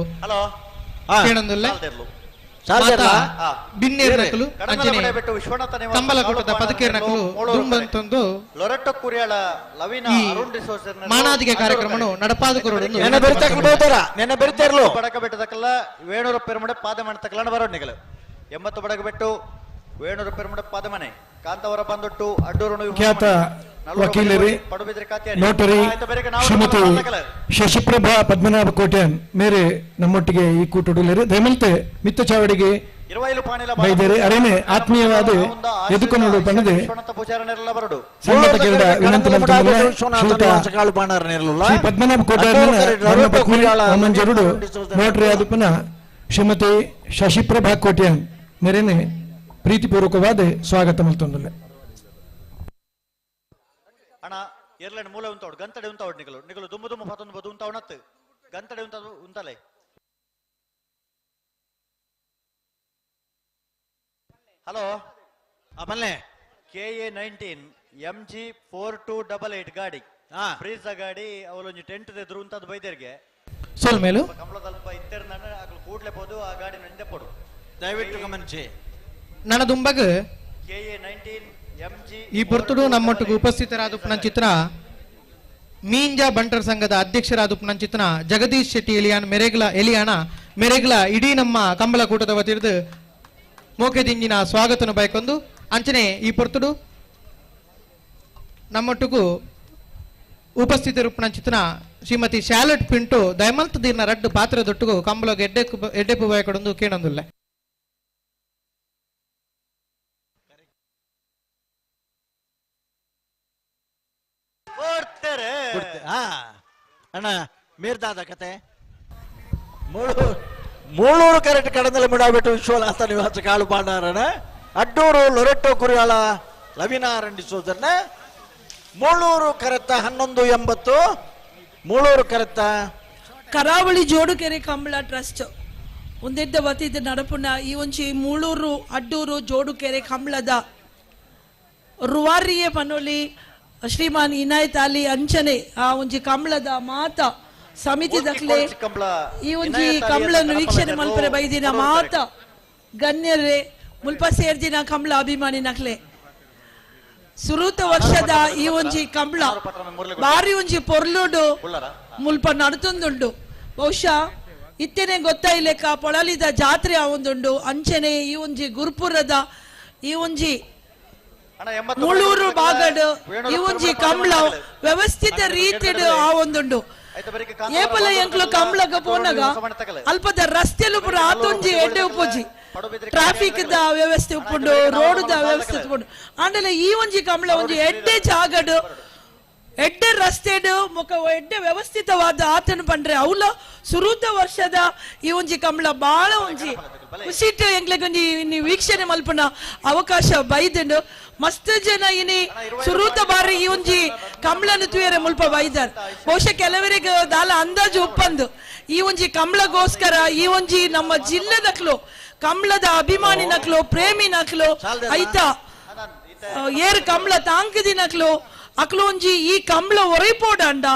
ಕೇಳೊಂದುಲ್ಲ. ಬಿನ್ನೇರ್ನಕಲು ಅಂಚನೆ ಕಂಬಲಕೂಟದ ಪದಕೇರ್ನಕಲು ದುಂಬಂತೊಂದು ಮಾನಾದಿಗೆ ಕಾರ್ಯಕ್ರಮನು ನಡಪಾದ ವೇಣೂರು ಪೆರುಮಡೆ ಪಾದಮನೆ ತಕಲನ ಬರೋಣಿಗಳು 80 ಬಡಗಬೆಟ್ಟು ವೇಣೂರು ಪೆರುಮಡೆ ಪಾದಮನೆ ಕಾಂತವರ ಬಂದೊಟ್ಟು ಅಡ್ಡೂರು ಖ್ಯಾತ ವಕೀಲರೇ ನೋಟರಿ ಶ್ರೀಮತಿ ಶಶಿಪ್ರಭಾ ಪದ್ಮನಾಭ ಕೋಟ್ಯಾನ್ ಮೇರೆ ನಮ್ಮೊಟ್ಟಿಗೆ ಈ ಕೂಟುಡುಲೇರು ದಯಮಲ್ತೆ ಮಿತ್ತ ಚಾವಡಿಗೆ ಬೈದರೆ ಅರೇನೆ ಆತ್ಮೀಯವಾದ ಎದುಕೊನಡು ಪಣದೆ ಸಂಘಟಕರ ವಿನಂತಿ ಮಂತುಲ್ಲ ಶ್ರೀಯುತ ಶ್ರೀ ಪದ್ಮನಾಭ ಕೋಟ್ಯಾನ್ ಧರ್ಮಪತ್ನಿ ವಾಮಂಜರುಡು ನೋಟರಿ ಆದುಪನ ಶ್ರೀಮತಿ ಶಶಿಪ್ರಭಾ ಕೋಟ್ಯಾನ್ ಮೇರೆನೆ ಪ್ರೀತಿಪೂರ್ವಕವಾದ ಸ್ವಾಗತ ಮಲ್ತೊಂದುಲ್ಲೆ. ಅಣ್ಣ ಎರ್ಲೆಂಡ್ ಮೂಲೆ ಉಂತಾವಡು ಗಂತಡೆ ಉಂತಾವಡು ನಿಗಲು ನಿಗಲು ದುಮ್ಮು ದುಮ್ಮು ಪತ್ತೊಂದು ಬದು ಉಂತಾವಣತ್ತು ಗಂತಡೆ ಉಂತ ಉಂತಲೆ. ಹಲೋ ಆಮೇಲೆ KA 19 MG 4288 ಗಾಡಿ ಫ್ರೀಜ್ ಗಾಡಿ ಅವಳೊಂಜಿ ಟೆಂಟ್ ಎದುರು ಉಂತದ್ದು ಬೈದೇರ್ಗೆ ಸೊಲ್ಮೇಲು ಕಮಲದಲ್ಪ ಇತ್ತೆರ್ ಅಕಲು ಕೂಡ್ಲೆ ಪೋದು ಆ ಗಾಡಿ ನಂದೆ ಪೋಡು ದಯವಿಟ್ಟು ಗಮನಿಸಿ. ನನದುಂಬಗ KA 19 MG ಈ ಪೊರ್ತುಡು ನಮ್ಮೊಟ್ಟಿಗೆ ಉಪಸ್ಥಿತರಾದ ಪುನಂಚಿತ್ರ ಮೀಂಜಾ ಬಂಟರ್ ಸಂಘದ ಅಧ್ಯಕ್ಷರಾದ ಪುನಂಚಿತ್ರ ಜಗದೀಶ್ ಶೆಟ್ಟಿ ಎಲಿಯಾನ್ ಮೆರೆಗ್ಲ ಎಲಿಯಾಣ ಮೆರೆಗ್ಲ ಇಡೀ ನಮ್ಮ ಕಂಬಳಕೂಟದ ವತಿರ್ದು ಮೋಕೆದಿಂಜಿನ ಸ್ವಾಗತನು ಬಯಕೊಂದು ಅಂಚನೆ ಈ ಪೊರ್ತುಡು ನಮ್ಮೊಟ್ಟಿಗೂ ಉಪಸ್ಥಿತರು ಪುನಂಚಿತ್ರ ಶ್ರೀಮತಿ ಶಾಲಟ್ ಪಿಂಟು ದಯಮಲ್ತ ದೀರ್ನ ರಡ್ಡು ಪಾತ್ರದೊಟ್ಟಿಗೂ ಕಂಬಳಗೆ ಎಡ್ಡೆಪ್ಪು ಬಯಕೊಡೊಂದು ಕೇಳೊಂದುಲ್ಲೆ. ಅಣ್ಣ ಮೀರ್ದಾದ ಕತೆ ಮೂಳೂರು ಕರೆಕ್ಟ್ ಕಡಂದಲೆ ಮುಡಾಬಿಟ್ಟು ವಿಶ್ವನಾಥ ನಿವಾಸ ಕಾಳು ಪಾಂಡಾರಣ ಅಡ್ಡೂರು ಲೊರೆಟ್ಟೋ ಕುರಿಯಾಳ ಲವಿನಾರಂಡಿ ಸೋದರನ ಮೂಳೂರು ಕರೆತ್ತ 1180 ಮೂಳೂರು ಕರೆತ್ತ ಕರಾವಳಿ ಜೋಡುಕೆರೆ ಕಂಬಳ ಟ್ರಸ್ಟ್ ಒಂದೆದ್ದ ವತಿದ ನಡಪುನ ಈ ಒಂಜಿ ಮೂಳೂರು ಅಡ್ಡೂರು ಜೋಡುಕೆರೆ ಕಂಬಳದ ರುವಾರಿಯೇ ಪನೋಲಿ ಶ್ರೀಮಾನ್ ಇನಾಯತ್ ಅಲಿ ಅಂಚನೆ ಆ ಒಂಜಿ ಕಂಬಳದ ಮಾತ ಸಮಿತಿ ದಕ್ಲೆ ಈ ಒಂಜಿ ಕಂಬಳನ್ನು ವೀಕ್ಷಣೆ ಮಲ್ಪರೆ ಬೈದಿನ ಮಾತ ಗಣ್ಯರೇ ಮುಲ್ಪ ಸೇರ್ದಿನ ಕಂಬಳ ಅಭಿಮಾನಿ ನಕ್ಲೆ ಸುರೂತ ವರ್ಷದ ಈ ಒಂಜಿ ಕಂಬಳ ಬಾರಿ ಒಂಜಿ ಪೊರ್ಲುಡು ಮುಲ್ಪ ನಡತೊಂದುಂಡು. ಬಹುಶಃ ಇತ್ತೇನೆ ಗೊತ್ತಾಯಿಲೆಕ್ಕ ಪೊಳಲಿದ ಜಾತ್ರೆ ಆವೊಂದುಂಡು. ಅಂಚನೆ ಈ ಒಂಜಿ ಗುರುಪುರದ ಈ ಒಂಜಿ ಮುಳೂರು ಬಾಗಡು ಈ ಒಂಜಿ ಕಂಬಳ ವ್ಯವಸ್ಥಿತ ರೀತಿಡು ಆವೊಂದುಂಡು. ಏಪಲ ಎಂಕ್ಲು ಕಂಬಳಗ ಪೋನಗ ಅಲ್ಪದ ರಸ್ತೆಲು ಪೂರ ಆತೊಂಜಿ ಎಡ್ಡೆ ಉಪ್ಪುಜಿ, ಟ್ರಾಫಿಕ್ the ವ್ಯವಸ್ಥೆ ಉಪ್ಪುಂಡು, ರೋಡ್ the ವ್ಯವಸ್ಥೆ ಉಪ್ಪುಂಡು. ಆಂಡಲ ಈ ಒಂಜಿ ಕಂಬಳ ಒಂಜಿ ಎಡ್ಡೆ ಜಾಗಡು ಎಡ್ಡೆ ರಸ್ತೆಡು ಮುಖ ಎಡ್ಡೆ ವ್ಯವಸ್ಥಿತವಾದ ಆತನ ಪಂಡ್ರೆ ಅವಲ ಸುರೂತ ವರ್ಷದ ಈ ಒಂಜಿ ಕಂಬಳ ಬಾಳ ಒಂಜಿ ಖುಷಿಟ್ ಎಂಕ್ಲೆಗ್ ಒಂಜಿ ಇನಿ ವೀಕ್ಷಣೆ ಮಲ್ಪನ ಅವಕಾಶ ಬೈದುಂಡು. ಮಸ್ತ್ ಜನ ಇನಿ ಸುರೂತ ಬಾರಿ ಈ ಒಂಜಿ ಕಂಬಳನು ತೂಯರೆ ಮುಲ್ಪ ಬೈದಾರ್. ಬಹುಶಃ ಕೆಲವರಿಗೆ ದಾಲ ಅಂದಾಜು ಉಪ್ಪಂದು ಈ ಒಂಜಿ ಕಂಬಳಗೋಸ್ಕರ ಈ ಒಂಜಿ ನಮ್ಮ ಜಿಲ್ಲೆದಕ್ಲು ಕಂಬಳದ ಅಭಿಮಾನಿ ನಕ್ಲು ಪ್ರೇಮಿ ನಕ್ಲು ಐತಾ ಏರ್ ಕಂಬಳ ತಾಂಕದಿನಕ್ಲು ಅಕ್ಲು ಒಂಜಿ ಈ ಕಂಬಳ ಒರೈಪೋಡಂಡ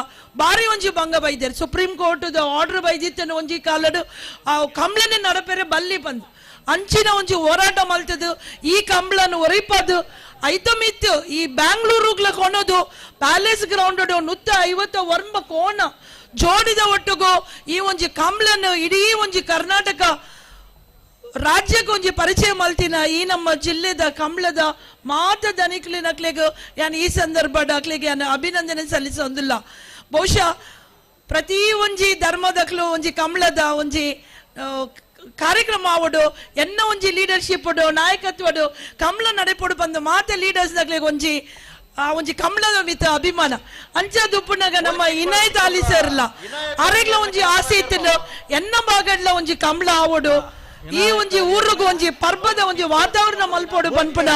ಬಾರಿ ಒಂಜಿ ಭಂಗ ಬೈದಾರೆ. ಸುಪ್ರೀಂ ಕೋರ್ಟ್ ಆರ್ಡರ್ ಬೈದಿತ್ತನು ಒಂಜಿ ಕಾಲಡು ಆ ಕಂಬಳನೆ ನಡಪೆರೆ ಬಲ್ಲಿ ಬಂದು ಅಂಚಿನ ಒಂಜಿ ಹೋರಾಟ ಮಲ್ತದು ಈ ಕಂಬಳನ್ನು ಒರೈಪದು ಐತಮಿತ್ತು ಈ ಬ್ಯಾಂಗ್ಳೂರುಗ್ಲ ಕೊನೋದು ಪ್ಯಾಲೇಸ್ ಗ್ರೌಂಡ್ 150 ಕೋಣ ಜೋಡಿದ ಒಟ್ಟುಗು ಈ ಒಂಜಿ ಕಂಬಳನ್ನು ಇಡೀ ಒಂಜಿ ಕರ್ನಾಟಕ ರಾಜ್ಯಕ್ಕೆ ಒಂಜಿ ಪರಿಚಯ ಮಲ್ತಿನ ಈ ನಮ್ಮ ಜಿಲ್ಲೆದ ಕಂಬಳದ ಮಾತ ದನಿಕ್ಲಿ ನಕ್ಲೆಗ್ ಯಾನ್ ಈ ಸಂದರ್ಭ ಅಕ್ಲೆಗೆ ಯಾನ್ ಅಭಿನಂದನೆ ಸಲ್ಲಿಸೊಂದಿಲ್ಲ. ಬಹುಶಃ ಪ್ರತಿ ಒಂಜಿ ಧರ್ಮದಕ್ಲು ಒಂಜಿ ಕಂಬಳದ ಒಂಜಿ ಕಾರ್ಯಕ್ರಮ ಆವಡು ಎನ್ನ ಒಂಜಿ ಲೀಡರ್ಶಿಪ್ ನಾಯಕತ್ವಡು ಕಂಬಳ ನಡೆಪೊಡು ಬಂದು ಮಾತ ಲೀಡರ್ಸ್ ನಕ್ಲೆಗ್ ಒಂಜಿ ಆ ಒಂಜಿ ಕಂಬಳದ ಮಿತ್ತ ಅಭಿಮಾನ ಅಂಚ ದುಪ್ಪುನಗ ನಮ್ಮ ಇನಾಯತ್ ಅಲಿ ಸರ್ಲ ಅರೆಗ್ಲ ಒಂಜಿ ಆಸೆ ಇತ್ತು ಎನ್ನ ಭಾಗಡ್ಲ ಒಂಜಿ ಕಂಬಳ ಆವಡು ಈ ಒಂಜಿ ಊರುಗು ಒಂಜಿ ಪರ್ಬದ ಒಂಜಿ ವಾತಾವರಣ ಮಲ್ಪೋಡು ಪನ್ಪುನ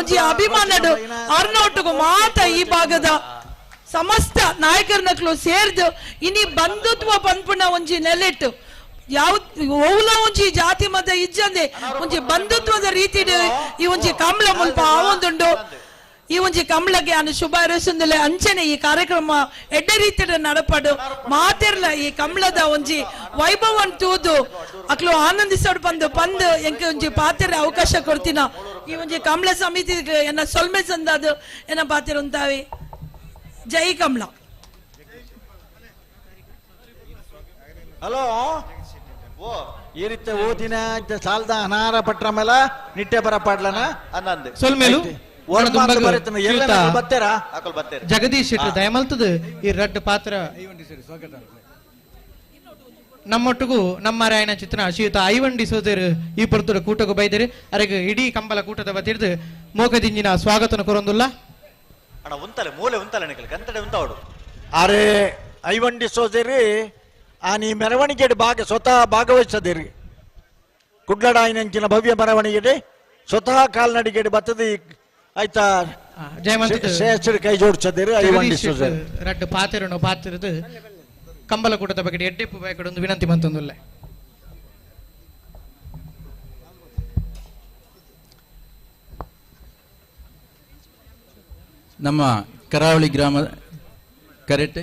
ಒಂಜಿ ಅಭಿಮಾನಡು ಅರ್ನೋಟುಗು ಮಾತ ಈ ಭಾಗದ ಸಮಸ್ತ ನಾಯಕರನಕ್ಲು ಸೇರ್ದು ಇನಿ ಬಂಧುತ್ವ ಪನ್ಪುನ ಒಂಜಿ ನೆಲೆಟ್ಟು ಯಾವ ಓಲ ಒಂಜಿ ಜಾತಿ ಮತ ಇಜ್ಜಂದೆ ಒಂಜಿ ಬಂಧುತ್ವದ ರೀತಿ ಈ ಒಂಜಿ ಕಂಬಳ ಮುಲ್ಪ ಆವೊಂದುಂಡು. ಈ ಒಂಜಿ ಕಂಬಳಗೆ ಅನು ಶುಭ ಹಾರೈಸೊಂದುಲ್ಲೆ. ಅಂಚನೆ ಈ ಕಾರ್ಯಕ್ರಮ ಎಡ್ಡೆ ರೀತಿಯ ನಡಪಡು ಮಾತಿರ್ಲ ಈ ಕಂಬಳದ ಒಂಜಿ ವೈಭವನ್ ತೂದು ಅಕ್ಲು ಆನಂದಿಸೋಡು ಬಂದು ಬಂದು ಎಂಕ ಒಂಜಿ ಪಾತಿರ ಅವಕಾಶ ಕೊಡ್ತೀನ ಈ ಒಂಜಿ ಕಂಬಳ ಸಮಿತಿ ಎನ್ನ ಸೊಲ್ಮೆ ಸಂದಾದು ಎನ್ನ ಪಾತಿರ ಉಂತಾವೆ. ಜೈ ಕಂಬಳ. ಹಲೋ ಈ ರೀತಿ ಓದಿನ ಸಾಲದ ಅನಾರ ಪಟ್ರ ಮೇಲೆ ನಿಟ್ಟೆ ಬರ ಪಾಡ್ಲನ ಅನ್ನಂದು ಸೊಲ್ಮೇಲು ಜಗದೀಶ್ ಶೆಟ್ಟಿ ದಯಮಲ್ತದ ಈ ರಡ್ಡು ಪಾತ್ರ ನಮ್ಮೊಟ್ಟಿಗೂ ನಮ್ಮ ರಾಯಣ ಚಿತ್ರ ಶ್ರೀಯುತ ಐವನ್ ಡಿಸೋದರ್ ಈ ಪೊರ್ತುಡ ಕೂಟకు ಬೈದರೆ ಅರೆಗೆ ಇಡೀ ಕಂಬಳ ಕೂಟದ ಬತ್ತಿಡ್ದು ಮೋಕದಿಂಜಿನ ಸ್ವಾಗತನ ಕೊರೊಂದುಲ್ಲ. ಅಣ್ಣ ಉಂತಲೆ ಮೂಲೆ ಉಂತಲೆ ನಿಕಲ್ ಗಂತಡೆ ಉಂತಾವಡು. ಅರೆ ಐವನ್ ಡಿಸೋದರಿ ಆ ನೀ ಮೆರವಣಿಗೆ ಭಾಗ ಸ್ವತಃ ಭಾಗವಹಿಸದಿರಿ ಕುಡ್ಲಡಾಯಿನಂಚಿನ ಭವ್ಯ ಮೆರವಣಿಗೆ ಸ್ವತಃ ಕಾಲ್ನಡಿಗೆ ಬತ್ತದ ಆಯ್ತಾ ಶ್ರೇಷ್ಠ ಕೈ ಜೋಡಿಸದಿರಿ ಐವನ್ ಡಿಸೋದರಿ ರಡ್ಡು ಪಾತಿರನು ಪಾತಿರದು ಕಂಬಳ ಕೂಟದ ಬಗ್ಗೆ ಎಡ್ಡೆಪ್ಪು ಬೇಕಡೊಂದು ವಿನಂತಿ ಮಂತೊಂದುಲ್ಲ. ನಮ್ಮ ಕರಾವಳಿ ಗ್ರಾಮ ಕರೆಟೆ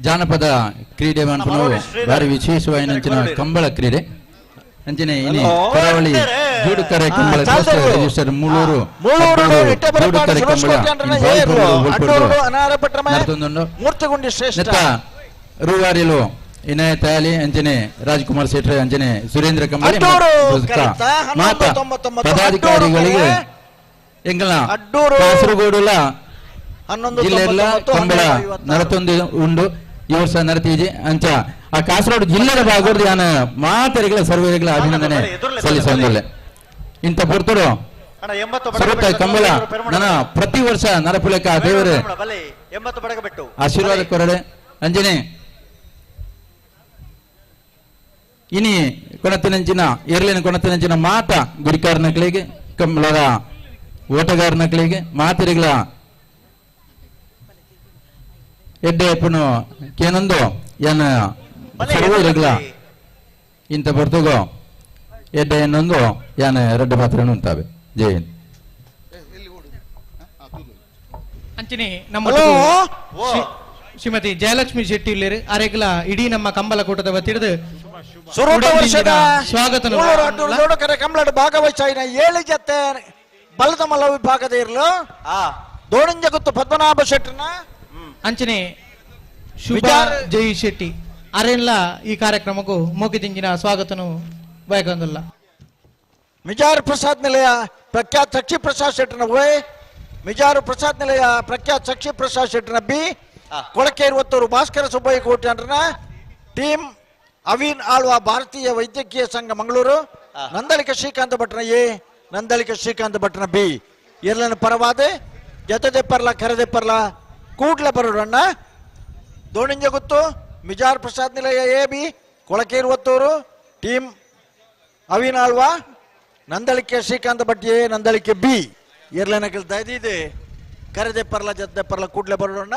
ಜಾನಪದ ಕ್ರೀಡೆ ಮನ್ಪುನವು ಭಾರಿ ವಿಶೇಷವಾಯಿನಂಚಿನ ಕಂಬಳ ಕ್ರೀಡೆ ಅಂಚನೆ ಇನಿ ಕರಾವಳಿ ಜೋಡುಕರೆ ಕಂಬಳ ರಿಜಿಸ್ಟರ್ ಮೂಳೂರು ಜೋಡುಕರೆ ಕಂಬಳ ಮೂರ್ತಗುಂಡಿ ರೂವಾರಿಲು ಇನಾಯತ್ ಅಲಿ ಅಂಚನೆ ರಾಜ್ಕುಮಾರ್ ಶೆಟ್ಟಿ ಅಂಚನೆ ಸುರೇಂದ್ರ ಕಂಬಳಿ ಮಾತ ಪದಾಧಿಕಾರಿಗಳಿಗೆ ಎಂಗಲ ಕಾಸರಗೋಡುಲ ಜಿಲ್ಲೆಲ್ಲ ಕಂಬಳ ನಡತೊಂದು ಉಂಡು ಈ ವರ್ಷ ನಡತೀಜಿ ಅಂಚ ಆ ಕಾಸರಗೋಡು ಜಿಲ್ಲೆದ ಭಾಗದ ಯಾನ ಮಾತರಿಗಳ ಸರ್ವರಿಗಳ ಅಭಿನಂದನೆ ಸಲ್ಲಿಸೊಂದಿಲ್ಲ. ಇಂಥ ಪೊರ್ತುಡು ಸುರತ ಕಂಬಳ ನನ್ನ ಪ್ರತಿ ವರ್ಷ ನರಪುಲಕ ದೇವರೇ ಆಶೀರ್ವಾದ ಕೊರಡೆ ಅಂಜನೆ ಇನಿ ಕೊಣತಿನಂಚಿನ ಎರ್ಲಿನ ಕೊಣತಿನಂಚಿನ ಮಾತ ಗುಡಿಕಾರನಕ್ಳಿಗೆ ಕಂಬಳದ ಓಟಗಾರನಕ್ಳಿಗೆ ಮಾತರಿಗಳ ಎಡ್ಡೆ ಪುನು ಕೇನೊಂದು ಏನ ಸರ್ವರಿಗಳ ಇಂಥ ಬರ್ತಗೋ ಎಡ್ಡೆ ಏನೊಂದು ಯಾನ ಎರಡು ಪಾತ್ರನು ಉಂಟಾವೆ. ಜೈ ಹಿಂದ್. ಅಂಚನೆ ನಮ್ಮ ಶ್ರೀಮತಿ ಜಯಲಕ್ಷ್ಮಿ ಶೆಟ್ಟಿ ಇಲ್ಲೇರು ಅರೆಗ್ಲ ಇಡೀ ನಮ್ಮ ಕಂಬಳ ಕೂಟದ ವತಿಡ್ದು ಸುರೂತ ವರ್ಷದ ಸ್ವಾಗತ ಮೂಳೂರು ಅಡ್ಡೂರು ಜೋಡುಕರೆ ಕಂಬಳಡ್ ಭಾಗವಹಿಸಾಯಿನ 7 ಜತೆ ಬಲದ ಮಲ್ಲ ವಿಭಾಗದ ಇರಲು ದೋಣಿಂಜಗುತ್ತು ಪದ್ಮನಾಭ ಶೆಟ್ಟರ್ನ ಅಂಚನೆ ಶುಭ ಜೈ ಶೆಟ್ಟಿ ಅರೆನ್ಲ ಈ ಕಾರ್ಯಕ್ರಮಕ್ಕೂ ಮೋಕಿದಿಂಜಿನ ಸ್ವಾಗತನು ಬಯಕಂದಲ್ಲ. ಮಿಜಾರು ಪ್ರಸಾದ್ ನಿಲಯ ಪ್ರಖ್ಯಾತ್ ಸಕ್ಷಿ ಪ್ರಸಾದ್ ಶೆಟ್ಟರ್ನ ಓಯ್, ಮಿಜಾರು ಪ್ರಸಾದ್ ನಿಲಯ ಪ್ರಖ್ಯಾತ್ ಸಕ್ಷಿ ಪ್ರಸಾದ್ ಶೆಟ್ಟರ್ನ ಬಿ, ಕೊಳಕೇರು ಒತ್ತೂರು ಭಾಸ್ಕರ ಸುಬ್ಬಯ್ಯ ಕೋಟ್ಯಾನ್ರನ ಟೀಮ್ ಅವೀನ್ ಆಳ್ವ ಭಾರತೀಯ ವೈದ್ಯಕೀಯ ಸಂಘ ಮಂಗಳೂರು, ನಂದಳಿಕ ಶ್ರೀಕಾಂತ ಭಟ್ನ ಎ, ನಂದಳಿಕ ಶ್ರೀಕಾಂತ ಭಟ್ನ ಬಿ. ಎಲ್ಲನ ಪರವಾದ ಜೊತೆ ಪರ್ಲ ಕರೆದೆ ಪರ್ಲ ಕೂಡ್ಲೆ ಬರೋಣ. Doninjaguttu Mijar Prasad Nilaya A B, Kolakeru Ottur team Aveen Alva, Nandalike Srikanth Bhat A, Nandalike B. ಎರಲನ ದಯದಿದೆ ಕರೆದೆ Parly ಜೊತೆ ಪರ್ಲ ಕೂಡ್ಲೆ ಬರೋಣ.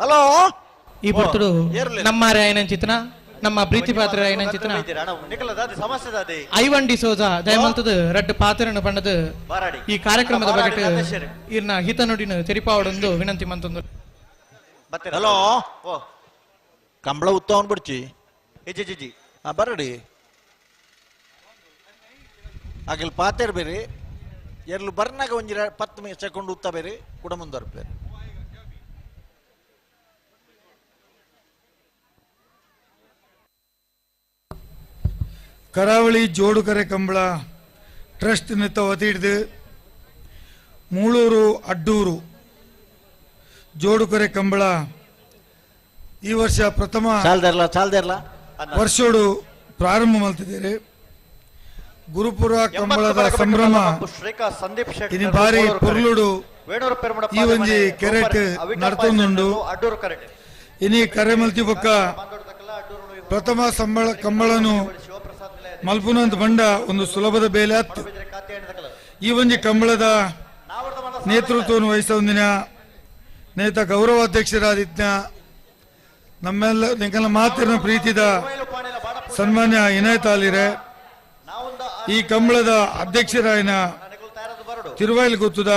ಹಲೋ, ಈ ಪೊರ್ತುಡು ನಮ್ಮ ರಾಯನಂಚಿತನ ನಮ್ಮ ಪ್ರೀತಿ ಪಾತ್ರ ರಾಯನಂಚಿತನ ಐವನ್ ಡಿಸೋಜಾ ದಯಮಲ್ತದ ರಡ್ಡು ಪಾತ್ರನ ಬಣ್ಣದ ಈ ಕಾರ್ಯಕ್ರಮದ ಬಗ್ಗೆ ಇರ್ನ ಹಿತ ನುಡಿನ ತೆರಿಪಾವಡೊಂದು ವಿನಂತಿ ಮಂತೊಂದು. ಹಲೋ, ಕಂಬಳ ಉತ್ತವನ್ ಬಿಡ್ಚಿ ಬರಡಿ ಅಗಲ್ ಪಾತೇರ್ ಬೇರೆ ಎರ್ಲು ಬರ್ನಾಗ ಒಂಜಿ 10 ಸೆಕೆಂಡ್ ಉತ್ತ ಬೇರೆ ಕೂಡ ಮುಂದುವರ್ಪೇರು. ಕರಾವಳಿ ಜೋಡುಕರೆ ಕಂಬಳ ಟ್ರಸ್ಟ್ ನಿತ್ತ ವತಿಡ್ದು ಮೂಳೂರು ಅಡ್ಡೂರು ಜೋಡುಕರೆ ಕಂಬಳ ಈ ವರ್ಷ ಪ್ರಥಮ ವರ್ಷೋಡು ಪ್ರಾರಂಭ ಮಾಡ್ತಿದ್ದಾರೆ. ಗುರುಪುರ ಕಂಬಳದ ಸಂಭ್ರಮ ಇನಿ ಬಾರಿ ಪೊರ್ಲುಡು ಈ ಒಂಜಿ ಕೆರೆಟ್ ನಡ್ತೊಂದುಂಡು. ಇನಿ ಕರೆ ಮಲ್ತಿ ಬೊಕ್ಕ ಪ್ರಥಮ ಸಂಬಳ ಕಂಬಳನು ಮಲ್ಪುನಂತ ಬಂಡ ಒಂದು ಸುಲಭದ ಬೇಲೆ ಅತ್ತು. ಈ ಒಂಜಿ ಕಂಬಳದ ನೇತೃತ್ವವನ್ನು ವಹಿಸೊಂದಿನ ನೇತ ಗೌರವಾಧ್ಯಕ್ಷರಾದಿತ್ಯ ನಮ್ಮೆಲ್ಲ ನಿಂಗೆಲ್ಲ ಮಾತಿನ ಪ್ರೀತಿದ ಸನ್ಮಾನ್ಯ ಇನಾಯತ್ ಆಲಿರೆ, ಈ ಕಂಬಳದ ಅಧ್ಯಕ್ಷರಾಯನ ತಿರುವಾಯಿಲ್ ಗುತ್ತದ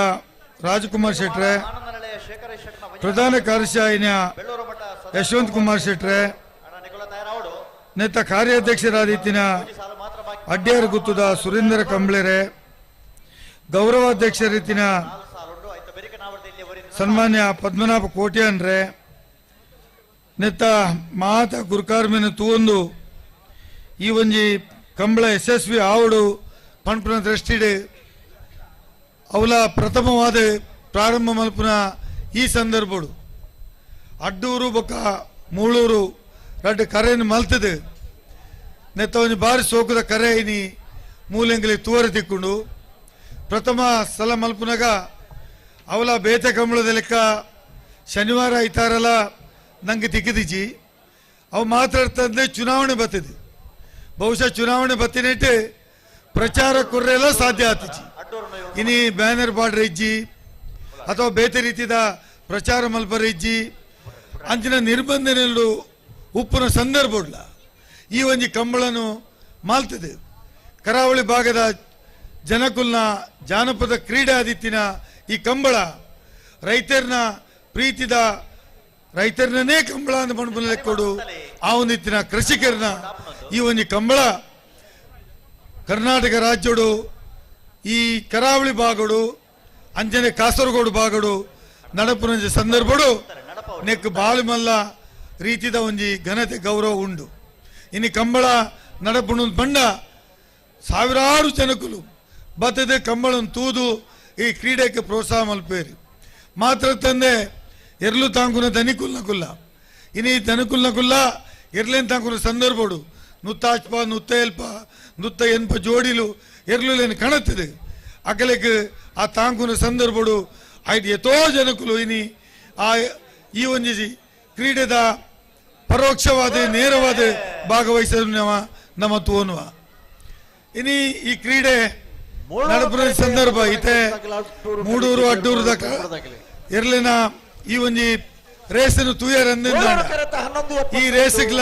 ರಾಜಕುಮಾರ್ ಶೆಟ್ರೆ, ಪ್ರಧಾನ ಕಾರ್ಯಶಾಹಿನ ಯಶವಂತ್ ಕುಮಾರ್ ಶೆಟ್ರೆ, ನೇತ ಕಾರ್ಯಾಧ್ಯಕ್ಷರಾದಿತ್ತಿನ ಅಡ್ಯಾರ್ ಗುತ್ತದ ಸುರೇಂದ್ರ ಕಂಬ್ಳೆರೆ, ಗೌರವಾಧ್ಯಕ್ಷರೀತಿನ ಸನ್ಮಾನ್ಯ ಪದ್ಮನಾಭ ಕೋಟ್ಯಾನ್ರೆ, ನೆತ್ತ ಮಾತ ಗುರುಕಾರ್ಮಿನ ತೂವೊಂದು ಈ ಒಂಜಿ ಕಂಬಳ ಯಶಸ್ವಿ ಆವಡು ಪಣಪುನ ದೃಷ್ಟಿಡ್ ಅವಲ ಪ್ರಥಮವಾದ ಪ್ರಾರಂಭ ಮಲ್ಪುನ ಈ ಸಂದರ್ಭಡು ಅಡ್ಡೂರು ಬೊಕ್ಕ ಮೂಳೂರು ರಡ್ಡು ಕರೆಯನ್ನು ಮಲ್ತದೆ. ನೆತ್ತ ಒಂಜಿ ಬಾರಿ ಸೋಕುದ ಕರೆ ಇನಿ ಮೂಲೆಂಗಲಿ ತೂವರೆ ತಿಕ್ಕೊಂಡು ಪ್ರಥಮ ಸ್ಥಳ ಮಲ್ಪುನಗ ಅವಲ ಬೇತೆ ಕಂಬಳದ ಲೆಕ್ಕ ಶನಿವಾರ ಐತಾರಲ್ಲ ನಂಗೆ ತಿಕ್ಕಿದಿಜಿ ಅವು ಮಾತಾಡ್ತಂದ್ರೆ ಚುನಾವಣೆ ಬತ್ತಿದೆ. ಬಹುಶಃ ಚುನಾವಣೆ ಬತ್ತಿನಿಟ್ಟು ಪ್ರಚಾರ ಕೊರ್ರೆಲ್ಲ ಸಾಧ್ಯ ಆತಿಜಿ. ಇನಿ ಬ್ಯಾನರ್ ಬಾರ್ಡರ್ ಇಜ್ಜಿ ಅಥವಾ ಬೇತೆ ರೀತಿಯ ಪ್ರಚಾರ ಮಲ್ಪರ ಇಜ್ಜಿ ಅಂಚಿನ ನಿರ್ಬಂಧನೆಗಳು ಉಪ್ಪಿನ ಸಂದರ್ಭ ಈ ಒಂಜಿ ಕಂಬಳನು ಮಾಲ್ತದೆ. ಕರಾವಳಿ ಭಾಗದ ಜನಕುಲ್ನ ಜಾನಪದ ಕ್ರೀಡಾದಿತ್ತಿನ ಈ ಕಂಬಳ ರೈತರನ್ನ ಪ್ರೀತಿದ ರೈತರನ್ನೇ ಕಂಬಳ ಅಂತ ಪಣಪುನ ಕೊಡು ಆ ಒಂದಿತ್ತಿನ ಕೃಷಿಕರನ್ನ ಈ ಒಂಜಿ ಕಂಬಳ ಕರ್ನಾಟಕ ರಾಜ್ಯಡು ಈ ಕರಾವಳಿ ಭಾಗಡು ಅಂಜನೆ ಕಾಸರಗೋಡು ಭಾಗಡು ನಡಪುನಂಜಿ ಸಂದರ್ಭಡು ನೆಕ್ ಬಾಳುಮಲ್ಲ ರೀತಿದ ಒಂಜಿ ಘನತೆ ಗೌರವ ಉಂಡು. ಇನ್ನು ಕಂಬಳ ನಡಪುಣ ಬಂಡ ಸಾವಿರಾರು ಜನಕುಲು ಬತ್ತದೆ ಕಂಬಳನ್ನು ತೂದು ಈ ಕ್ರೀಡೆಗೆ ಪ್ರೋತ್ಸಾಹ ಮಲ್ಪೇರಿ. ಮಾತ್ರ ತಂದೆ ಎರ್ಲು ತಾಂಕುನ ದನಿಕುಲ್ನ ಕುಲ್ಲ ಇನ್ನು ಈ ದನಿಕುಲ್ನ ಕುಲ್ಲ ಎರ್ಲೇನು ತಾಂಕುನ ಸಂದರ್ಭಡು ನುತ್ತಾಚ್ಪ ನುತ್ತ ಎಲ್ಪ ನುತ್ತ ಎನ್ಪ ಜೋಡಿಲು ಎರ್ಲು ಲೇನು ಕಾಣುತ್ತದೆ ಅಕಲೆಕ್ ಆ ತಾಂಕುನ ಸಂದರ್ಭಡು ಆಯ್ತು ಎತೋ ಜನಕುಲು ಇನಿ ಆ ಈ ಒಂಜಿ ಕ್ರೀಡೆದ ಪರೋಕ್ಷವಾದ ನೇರವಾದ ಭಾಗವಹಿಸಲು ನಮ್ಮ ತೋನುವ. ಇನಿ ಈ ಕ್ರೀಡೆ ನಡಪುರ ಸಂದರ್ಭ ಇತೆ ಮೂಡೂರು ಅಡ್ಡೂರುದ ಎರ್ಲಿನ ಈ ಒಂಜಿ ರೇಸನ್ನು ತೂಯರಂದ ಈ ರೇಸ್ಗ್ಲ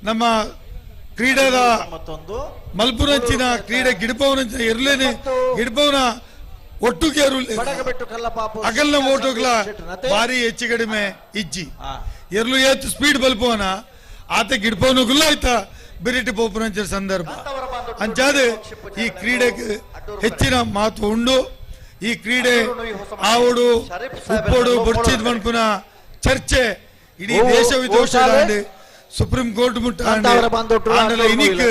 ನಮ್ಮ ಕ್ರೀಡೆದ ಮಲ್ಪುರಂಚಿನ ಕ್ರೀಡೆ ಗಿಡಪವನಂಚಿನ ಎರ್ಲೇನೆ ಗಿಡಪವನ ಒಟ್ಟುಗೆ ಅಗಲ್ನ ಓಟುಗಳ ಭಾರಿ ಹೆಚ್ಚು ಕಡಿಮೆ ಇಜ್ಜಿ. ಎರ್ಲು ಏತ್ ಸ್ಪೀಡ್ ಬಲ್ಪೋನ ಆತ ಗಿಡ್ಪೋನುಗುಲ್ಲ ಆಯ್ತಾ ಬಿರಿಟಿ ಪೋಪುನಂಚಿನ ಸಂದರ್ಭ. ಅಂಚಾದ ಈ ಕ್ರೀಡೆಗೆ ಹೆಚ್ಚಿನ ಮಹತ್ವ ಉಂಡು. ಈ ಕ್ರೀಡೆ ಆವಡು ಉಪ್ಪೋಡು ಬೊಡ್ಚಿದ್ ಮನ್ಪುನ ಚರ್ಚೆ ಇಡೀ ದೇಶ ವಿದೇಶ ಸುಪ್ರೀಂ ಕೋರ್ಟ್ ಮುಟ್ಟ ಇನಿಕ್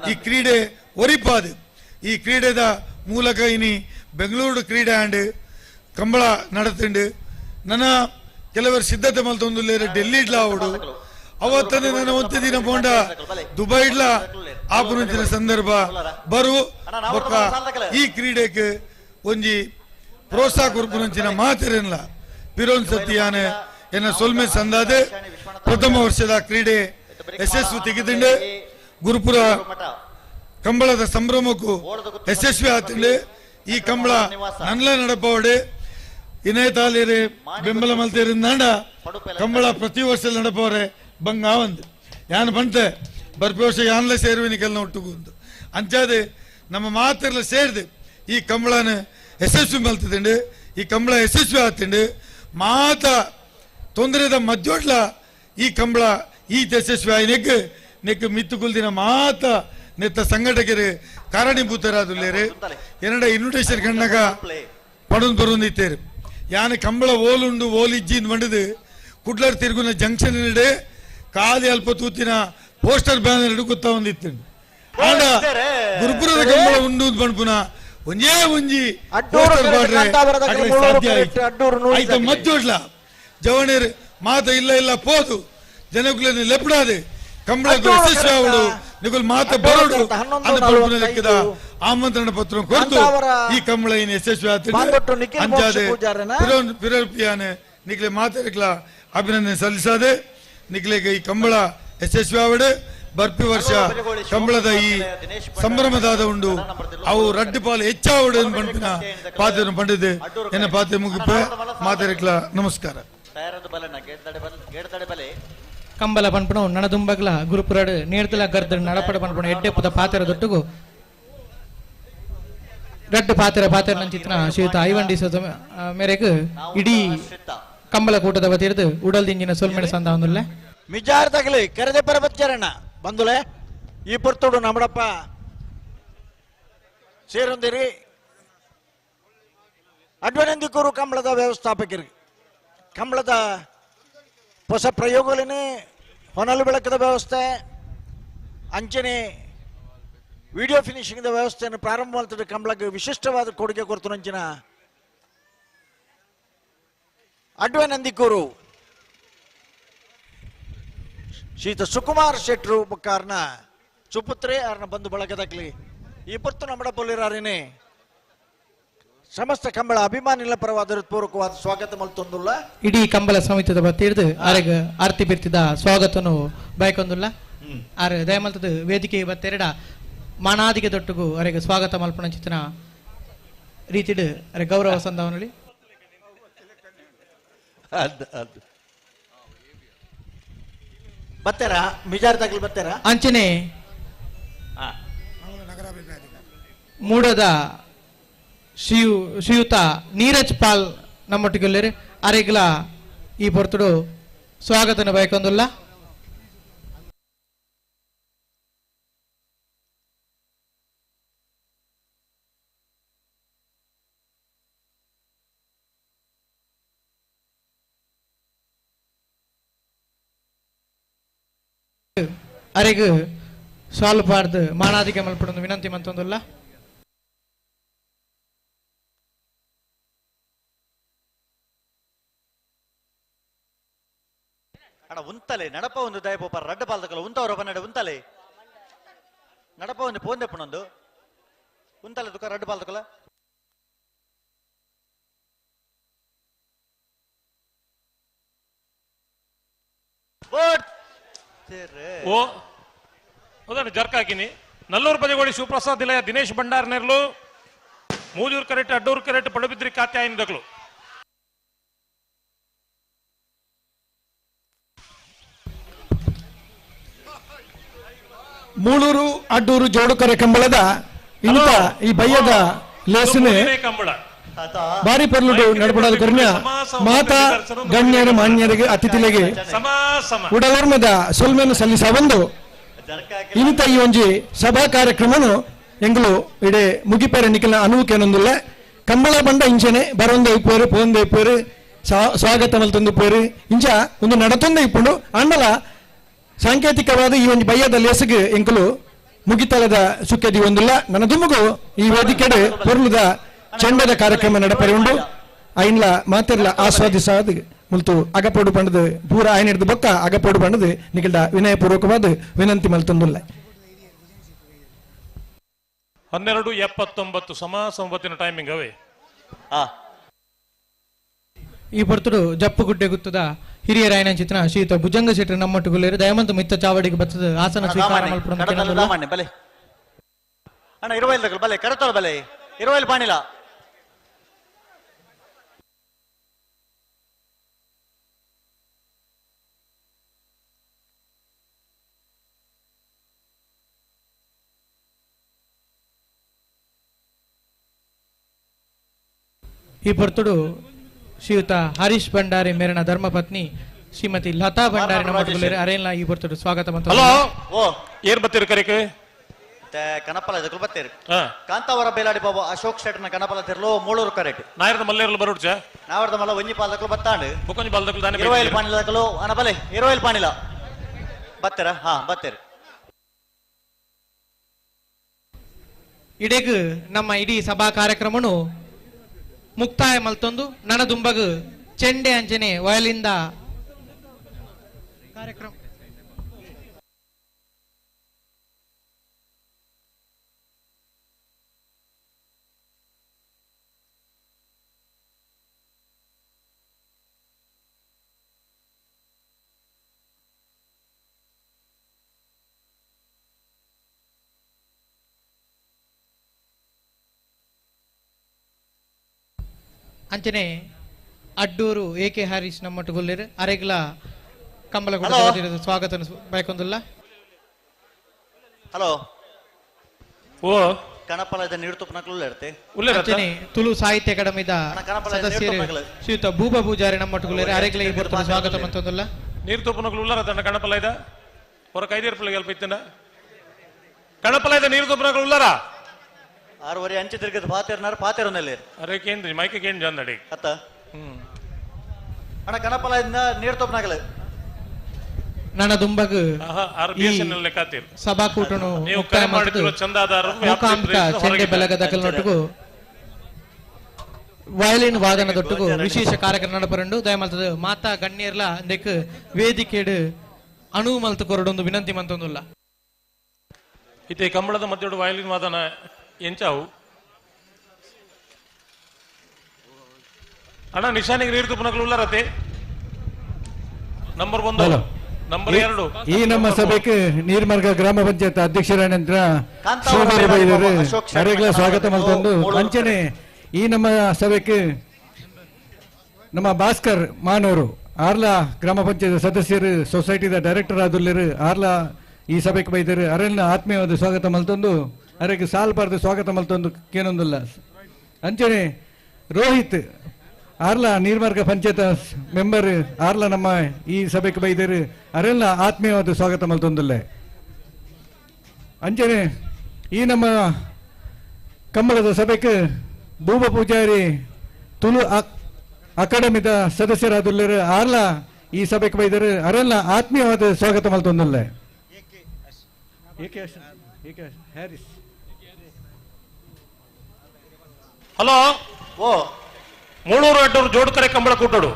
ಈ ಕ್ರೀಡೆ ಒರಿಪಾದು. ಈ ಕ್ರೀಡೆದ ಮೂಲಕ ಇನಿ ಬೆಂಗಳೂರು ಕ್ರೀಡೆ ಆಂಡ್ ಕಂಬಳ ನಡತುಂಡು. ನನ್ನ ಕೆಲವರು ಸಿದ್ಧತೆ ಮಲ್ತೊಂದುಲ್ಲೇರು ಡೆಲ್ಲಿಡ್ಲ ಆವಡು ಅವತ್ತನೇ ನನ್ನ ಒಂತೆ ದಿನ ಪೋಂಡ ದುಬೈಡ್ಲ ಆಪುನಂಚಿನ ಸಂದರ್ಭ ಬರು ಬೊಕ್ಕ ಈ ಕ್ರೀಡೆಗೆ ಒಂಜಿ ಪ್ರೋತ್ಸಾಹ ಕೊರ್ಪುನಂಚಿನ ಮಾತಿರಲ್ಲ ಪಿರೋನ್ ಸತಿಯಾನೆ ಎನ್ನ ಸೊಲ್ಮೆ ಸಂದಾದೆ. ಪ್ರಥಮ ವರ್ಷದ ಕ್ರೀಡೆ ಯಶಸ್ವಿ ತೆಗೆದಿಂಡೆ ಗುರುಪುರ ಕಂಬಳದ ಸಂಭ್ರಮಕ್ಕೂ ಯಶಸ್ವಿ ಆತಿಂಡೆ. ಈ ಕಂಬಳ ನನ್ಲ ನಡಪವಡೆ ಇನೇತಾಲೇರೆ ಬೆಂಬಲ ಮಲ್ತೇರಿಂದಾಂಡ ಕಂಬಳ ಪ್ರತಿ ವರ್ಷ ನಡಪವರೆ ಬಂಗ ಒಂದು ಯಾನ್ ಬಂತೆ ಬರ್ಪಿ ವರ್ಷ ಯಾನ್ಲ ಸೇರುವಿನಿಕೆಲ್ಲ ಒಟ್ಟುಗುಂದು ಅಂಚಾದೆ ನಮ್ಮ ಮಾತೆಲ್ಲ ಸೇರಿದೆ ಈ ಕಂಬಳನ ಯಶಸ್ವಿ ಮಲ್ತಿದ್ದಂಡೆ. ಈ ಕಂಬಳ ಯಶಸ್ವಿ ಆತಿಂಡೆ ಮಾತ ತೊಂದರೆದ ಮಧ್ಯೋಟ್ಲ ಈ ಕಂಬಳ ಈ ಯಶಸ್ವಿ ಆಯಿ ನೆಕ್ ನೆಕ್ ಮಿತ್ತುಕುಲ್ದಿನ ಮಾತ ನೆತ್ತ ಸಂಘಟಕರು ಕಾರಣೀಭೂತರಾದುಲ್ಲೇರು. ಎನ್ನಡ ಇನ್ವಿಟೇಷನ್ ಕಣ್ಣಾಗ ಪಡೊಂದು ಬರೋಂದಿತ್ತೇರು. ಯಾನ ಕಂಬಳ ಓಲುಂಡು ಓಲಿಜ್ಜಿಂದು ಬಂಡದು ಕುಡ್ಲರ್ ತಿರುಗುನ ಜಂಕ್ಷನ್ ನಡೆ ಕಾದಿ ಅಲ್ಪ ತೂತಿನ ಪೋಸ್ಟರ್ ಬ್ಯಾನರ್ ಹಿಡುಕುತ್ತಾ ಒಂದಿತ್ತು. ಆಂಡ ಗುರುಪುರದ ಕಂಬಳ ಉಂಡು ಬಂಡ್ಪುನ ಒಂಜೇ ಒಂಜಿ ಪೋಸ್ಟರ್ ಬಾಡ್ರೆ ಸಾಧ್ಯ ಆಯ್ತು. ಮಧ್ಯೋಟ್ಲ ಜವಣೇರು ಮಾತ ಇಲ್ಲ ಇಲ್ಲ ಪೋದು ಜನಕುಲನ್ನು ಲೆಪ್ಪಡಾದೆ ಕಂಬಳ ಯಶಸ್ವಿ ಆವಡು ನಿಗುಲ್ ಮಾತ ಬರೋಡು ಅಂದ ಲೆಕ್ಕದ ಆಮಂತ್ರಣ ಪತ್ರ ಕೊರತು ಈ ಕಂಬಳ ಏನು ಯಶಸ್ವಿ ಆತ ಅಂಜಾದೆ ಪಿರೋಪಿಯಾನೆ ನಿಕ್ಲೆ ಮಾತಾಡಿಕ್ಲ ಅಭಿನಂದನೆ ಸಲ್ಲಿಸಾದೆ. ನಿಕ್ಲೆಗೆ ಈ ಕಂಬಳ ಯಶಸ್ವಿ ಆವಡೆ ಬರ್ಪಿ ವರ್ಷ ಕಂಬಳದ ಈ ಸಂಭ್ರಮದಾದ ಉಂಡು ಅವು ರಡ್ಡು ಪಾಲು ಹೆಚ್ಚಾವಡು ಪಂಪಿನ ಪಾತ್ರ ಪಂಡಿದೆ ಎನ್ನ ಪಾತ್ರೆ ಮುಗಿಪೆ ಮಾತಾಡಿಕ್ಲ ನಮಸ್ಕಾರ. ಕಂಬಲ ಪನ್ಪಣ ನನದುಂಬಗ್ಲ ಗುರುಪುರಡು ನೇರ್ತಲ ಗರ್ದ ನಡಪಡ ಪನ್ಪಣ ಎಡ್ಡೆ ಪುದ ಪಾತ್ರ ದೊಟ್ಟುಗು ರಡ್ಡು ಪಾತ್ರ ಪಾತ್ರ ನಂಚಿತ್ನ ಶ್ರೀಯುತ ಐವನ್ ಡಿಸೋಜ ಮೇರೆಗೆ ಇಡೀ ಕಂಬಳ ಕೂಟದ ವತಿರ್ದು ಉಡಲ್ ದಿಂಜಿನ ಸೊಲ್ಮೆಣ ಸಂದ ಒಂದುಲ್ಲೆ ಮಿಜಾರ್ ತಗಲಿ ಕರೆದೆ ಪರಬಚ್ಚರಣ ಬಂದುಲೆ ಈ ಪೊರ್ತುಡು ನಮ್ಮಡಪ್ಪ ಸೇರೊಂದಿರಿ ಅಡ್ವನಂದಿಕೂರು ಕಂಬಳದ ವ್ಯವಸ್ಥಾಪಕರು ಕಂಬಳದ ಹೊಸ ಪ್ರಯೋಗಗಳನ್ನೇ ಹೊನಲು ಬೆಳಕದ ವ್ಯವಸ್ಥೆ ಅಂಚನೆ ವಿಡಿಯೋ ಫಿನಿಶಿಂಗ್ದ ವ್ಯವಸ್ಥೆಯನ್ನು ಪ್ರಾರಂಭ ಮಾಡ್ತಿದ್ದ ಕಂಬಳಕ್ಕೆ ವಿಶಿಷ್ಟವಾದ ಕೊಡುಗೆ ಕೊಡ್ತು ನಂಚಿನ ಅಡ್ವನಂದಿಕೂರು ಶ್ರೀತ ಸುಕುಮಾರ್ ಶೆಟ್ರು ಬೊಕ್ಕಾರ್ನ ಸುಪುತ್ರೆ ಆರ್ನ ಬಂಧು ಬಳಗದಾಗ್ಲಿ ಈ ಪೊರ್ತು ನಮ್ಮಡ ಪೊಲಿರಾರೇನೆ ಸಮಸ್ತ ಕಂಬಳ ಅಭಿಮಾನಿಗಳ ಪರವಾದ ಪೂರ್ವಕವಾದ ಸ್ವಾಗತ ಮಲ್ತೊಂದುಲ್ಲ. ಇಡೀ ಕಂಬಳ ಸಮಿತಿದ ಬತ್ತಿಡ್ದು ಆರೆಗ್ ಆರ್ತಿ ಬಿರ್ತಿದ ಸ್ವಾಗತನು ಬಯಕೊಂದುಲ್ಲ. ಆರ್ ದಯಮಲ್ತದ ವೇದಿಕೆ ಬತ್ತೆರಡ ಮಾನಾದಿಗೆ ದೊಟ್ಟುಗು ಅರೆಗ್ ಸ್ವಾಗತ ಮಲ್ಪಣ ಚಿತ್ತನ ರೀತಿಡು ಅರೆ ಗೌರವ ಸಂದವನಲ್ಲಿ ಬತ್ತೆರ ಮಿಜಾರ್ ತಗಲ್ ಬತ್ತೆರ ಅಂಚನೆ ಮೂಡದ ಶ್ರೀಯುತ ನೀರಜ್ ಪಾಲ್ ನಮ್ಮೊಟ್ಟಿಗೆ ಅರೆಗ್ಲ ಈ ಪೊರ್ತುಡು ಸ್ವಾಗತನ ಬಯಕೊಂದುಲ್ಲ. ಅರೆಗ್ ಸಾಲು ಪಾರ್ದು ಮಾನಾದಿಗೆ ಮಲ್ಪಡೊಂದು ವಿನಂತಿ ಮಂತೊಂದುಲ್ಲ. ಅಣ್ಣ ಉಂತಲೆ ನಡಪ ಒಂದು ದಯಪೋಪ ರಡ್ಡ ಪಾಲ್ದಕಲ ಉಂತವರ ಬನ್ನಡೆ ಉಂತಲೆ ನಡಪ ಒಂದು ಪೋಂದೆಪ್ಪನೊಂದು ಉಂತಲೆ ತುಕ ರಡ್ಡ ಪಾಲ್ದಕಲ ಓ ಉದಾಹರಣೆ ಜರ್ಕ್ ಹಾಕಿನಿ. ನಲ್ಲೂರು ಪದಗೋಡಿ ಶಿವಪ್ರಸಾದ್ ನಿಲಯ ದಿನೇಶ್ ಭಂಡಾರ್ ನೆರ್ಲು ಮೂಜೂರು ಕರೆಕ್ಟ್ ಅಡ್ಡೂರು ಕರೆಕ್ಟ್ ಪಡುಬಿದ್ರಿ ಕಾತ್ಯಾಯಿನ ದಕ್ಲು. ಮೂಳೂರು ಅಡ್ಡೂರು ಜೋಡುಕರೆ ಕಂಬಳದ ಇಂಥ ಈ ಬಯ್ಯದ ಲೇಸನೆ ಕಂಬಳ ಬಾರಿ ಪೊರ್ಲುಡು ನಡಪಡಾದ ಕೊರ್ನ ಮಾತಾ ಗಣ್ಯರು ಮಾನ್ಯರಿಗೆ ಅತಿಥಿಲೆಗೆ ಉಡಲರ್ಮದ ಸೊಲ್ಮೆನು ಸಲ್ಲಿಸವಂದು ಇನಿತ ಈ ಒಂಜಿ ಸಭಾ ಕಾರ್ಯಕ್ರಮನು ಎಂಗುಲು ಇಡೆ ಮುಗಿಪೇರೆ ನಿಖಿಲ ಅನುವುಕೇನೊಂದುಲ್ಲ ಕಂಬಳ ಬಂಡ ಇಂಚನೆ ಬರೊಂದೆ ಇಪ್ಪೇರು ಪೋಂದೆ ಇಪ್ಪೇರು ಸ್ವಾಗತ ಮಲ್ತೊಂದು ಪೇರು ಇಂಚ ಒಂದು ನಡತೊಂದೆ ಇಪ್ಪುಂಡು ಅಂಡಲ ಸಾಂಕೇತಿಕವಾದ ಈ ಒಂದು ಬಯ್ಯದ ಲೇಸಿಗೆ ಎಂಕುಲು ಮುಗಿತಲದ ಸುಖದಿ ಒಂದುಲ್ಲ ನನ್ನ ದುಮುಗು ಈ ವೇದಿಕೆಡೆ ಪೊರ್ಲುದ ಚೆಂಡದ ಕಾರ್ಯಕ್ರಮ ನಡಪರೆ ಉಂಡು ಐನ್ಲ ಮಾತೆರ್ಲ ಆಸ್ವಾದಿಸಾದ ಮುಲ್ತು ಅಗಪೋಡು ಪಂಡದು ಪೂರ ಆಯ್ನ ಹಿಡಿದು ಬೊಕ್ಕ ಅಗಪೋಡು ಪಂಡದು ನಿಖಿಲ್ಡ ವಿನಯಪೂರ್ವಕವಾದ ವಿನಂತಿ ಮಲ್ತೊಂದುಲ್ಲ. 12:79 ಸಮ 9 ಟೈಮಿಂಗ್ ಅವೇ. ಈ ಪೊರ್ತುಡು ಜಪ್ಪುಗುಡ್ಡೆ ಗುತ್ತದ ಹಿರಿಯರಾಯನ ಚಿತ್ರ ಶ್ರೀಯುತ ಭುಜಂಗ ಶೆಟ್ಟರ್ ನಮ್ಮೊಟ್ಟುಗುಲ್ಲೇರು ದಯಮಂತ ಮಿತ್ತ ಚಾವಡಿಗೆ ಬತ್ತದ ಆಸನ ಸ್ವೀಕಾರ ಮಲ್ಪುನ ಬಲೆ ಅಣ್ಣ ಇರುವೈಲ್ ಬಲೆ ಕರತೋಳ ಬಲೆ ಇರುವೈಲ್ ಪಾಣಿಲ ಈ ಪೊರ್ತುಡು ಶ್ರೀಯುತ ಹರೀಶ್ ಭಂಡಾರಿ ಮೇರನ ಧರ್ಮಪತ್ನಿ ಶ್ರೀಮತಿ ಲತಾ ಭಂಡಾರಿ ನಮ್ಮೊಟ್ಟುಗುಲ್ಲೇರು ಅರೇನ್ಲ ಈ ಪೊರ್ತುಡು ಸ್ವಾಗತ ಮಂತ. ಹಲೋ ಏರ್ ಬತ್ತೀರು ಕರಿಕೆ ಕನಪಲ ಇದಕ್ಕೆ ಬತ್ತೀರು ಕಾಂತಾವರ ಬೇಲಾಡಿ ಬಾಬು ಅಶೋಕ್ ಶೆಟ್ಟರ್ನ ಕನಪಲ ತಿರ್ಲು ಮೂಳೂರು ಕರೆಕ್ಟ್ ನಾಯರದ ಮಲ್ಲೇರ್ಲು ಬರುಡ್ಚ ನಾವರದ ಮಲ್ಲ ಒಂಜಿ ಪಾಲದಕ್ಕಲು ಬತ್ತಾಂಡು ಬೊಕೊಂಜಿ ಪಾಲದಕ್ಕಲು ದಾನೆ ಇರುವೈಲ್ ಪಾಣಿಲದಕ್ಕಲು ಅನ ಬಲೆ ಇರುವೈಲ್ ಪಾಣಿಲ ಬತ್ತೀರ ಹಾ ಬತ್ತೀರು. ಇಡೆಗ್ ನಮ್ಮ ಇಡೀ ಸಭಾ ಕಾರ್ಯಕ್ರಮನು ಮುಕ್ತಾಯ ಮಲ್ತೊಂದು ನನದುಂಬಗು ಚೆಂಡೆ ಅಂಚನೆ ವಯಲಿಂದ ಕಾರ್ಯಕ್ರಮ ಅಂಚನೆ ಅಡ್ಡೂರು ಎ ಕೆ ಹರೀಶ್ ನಮ್ಮೊಟ್ಟುಗುಲ್ಲೇರು ಅರೆಗ್ಲ ಕಂಬಳಗುಡ್ಡ ಸ್ವಾಗತ ಬಯಕೊಂದುಲ್ಲ. ಹಲೋ ಓ ಕಣಪಲದ ನೀರು ತುಪ್ಪನಕಲು ಇರ್ತೆ ಅಂಚನೆ ತುಳು ಸಾಹಿತ್ಯ ಅಕಾಡೆಮಿದ ಸದಸ್ಯರು ಶ್ರೀಯುತ ಭೂಪ ಪೂಜಾರಿ ನಮ್ಮೊಟ್ಟುಗುಲ್ಲೇರು ಅರೆಗ್ಲ ಈ ಬರ್ತದೆ ಸ್ವಾಗತ ಮಂತೊಂದುಲ್ಲ. ನೀರು ತುಪ್ಪನಕಲು ಉಲ್ಲರ ತಂಡ ಕಣಪಲ ಇದ ಹೊರ ಕೈದೀರ್ಪಲಿಗೆ ಅಲ್ಪ ಇತ್ತಂಡ ಕಣಪಲ ಇದ ನೀರು ತುಪ್ಪನಕಲು ಉಲ್ಲರ ಆರೂವರೆ ಅಂಚೆ ತಿರ್ಗದ ಪಾತೇರ್ನಾರು ಪಾತೇರನಲ್ಲಿ ಅರೆ ಕೇಂದ್ರ ಮೈಕೆ ಕೇಂದ್ರ ಅಂದಡಿ ಅತ್ತ ಅಣ್ಣ ಕಣಪಲ ನೀರು ತೋಪನಾಗಲ ನನ್ನ ದುಂಬಗ್ ಸಭಾಕೂಟನು ನೀವು ಕರೆ ಮಾಡಿರುವ ಚಂದಾದಾರರು ಮೂಕಾಂಬಿಕ ಚೆಂಡೆ ಬೆಲಗದ ಕಲ್ನೊಟ್ಟಿಗೂ ವಯಲಿನ್ ವಾದನದೊಟ್ಟಿಗೂ ವಿಶೇಷ ಕಾರ್ಯಕ್ರಮ ನಡಪರಂಡು ದಯಮಲ್ತದ ಮಾತಾ ಗಣ್ಯರ್ಲ ಅಂದೆಕ್ ವೇದಿಕೆಡು ಅಣು ಮಲ್ತು ಕೊರಡೊಂದು ವಿನಂತಿ ಮಂತೊಂದುಲ್ಲ. ಇತ್ತೆ ಕಂಬಳದ ಮಧ್ಯಡು ವಯಲಿನ್ ವಾದನ ಎಂಚಾವು ಅಣ್ಣ ನಿಶಾನಿಗೆ ನೀರು ತುಪ್ಪನಕಲು ಉಲ್ಲರತೆ ನಂಬರ್ 1 ನಂಬರ್ 2 ಈ ನಮ್ಮ ಸಭೆಗೆ ನೀರ್ಮಾರ್ಗ ಗ್ರಾಮ ಪಂಚಾಯತ್ ಅಧ್ಯಕ್ಷರ ನಂತರ ಅರೆಗಳ ಸ್ವಾಗತ ಮಲ್ತೊಂದು ಅಂಚನೆ ಈ ನಮ್ಮ ಸಭೆಗೆ ನಮ್ಮ ಭಾಸ್ಕರ್ ಮಾನವರು ಆರ್ಲಾ ಗ್ರಾಮ ಪಂಚಾಯತ್ ಸದಸ್ಯರು ಸೊಸೈಟಿದ ಡೈರೆಕ್ಟರ್ ಆದುಲ್ಲೇರು ಆರ್ಲಾ ಈ ಸಭೆಗೆ ಬೈದರು ಅರೆಲ್ಲ ಆತ್ಮೀಯವಾದ ಸ್ವಾಗತ ಮಲ್ತೊಂದು ಅರೆಗೆ ಸಾಲ್ಬಾರ್ದು ಸ್ವಾಗತ ಮಲ್ತೊಂದು ಕೇನೊಂದುಲ್ಲ. ಅಂಚನೆ ರೋಹಿತ್ ಆರ್ಲಾ ನೀರ್ಮಾರ್ಗ ಪಂಚಾಯತ್ ಮೆಂಬರ್ ಆರ್ಲಾ ನಮ್ಮ ಈ ಸಭೆಗೆ ಬೈದರು ಅರೆಲ್ಲ ಆತ್ಮೀಯವಾದ ಸ್ವಾಗತ ಮಲ್ತೊಂದುಲ್ಲ. ಅಂಚನೆ ಈ ನಮ್ಮ ಕಂಬಳದ ಸಭೆಗೆ ಭೂಪ ಪೂಜಾರಿ ತುಳು ಅಕಾಡೆಮಿದ ಸದಸ್ಯರಾದುಲ್ಲರು ಆರ್ಲಾ ಈ ಸಭೆಗೆ ಬೈದರು ಅರೆಲ್ಲ ಆತ್ಮೀಯವಾದ ಸ್ವಾಗತ ಮಲ್ತೊಂದುಲ್ಲ. ಹ್ಯಾರಿಸ್ ಹಲೋ ಓ ಮೂಳೂರು ಅಡ್ಡೂರು ಜೋಡುಕರೆ ಕಂಬಳ ಕೂಟೋಡು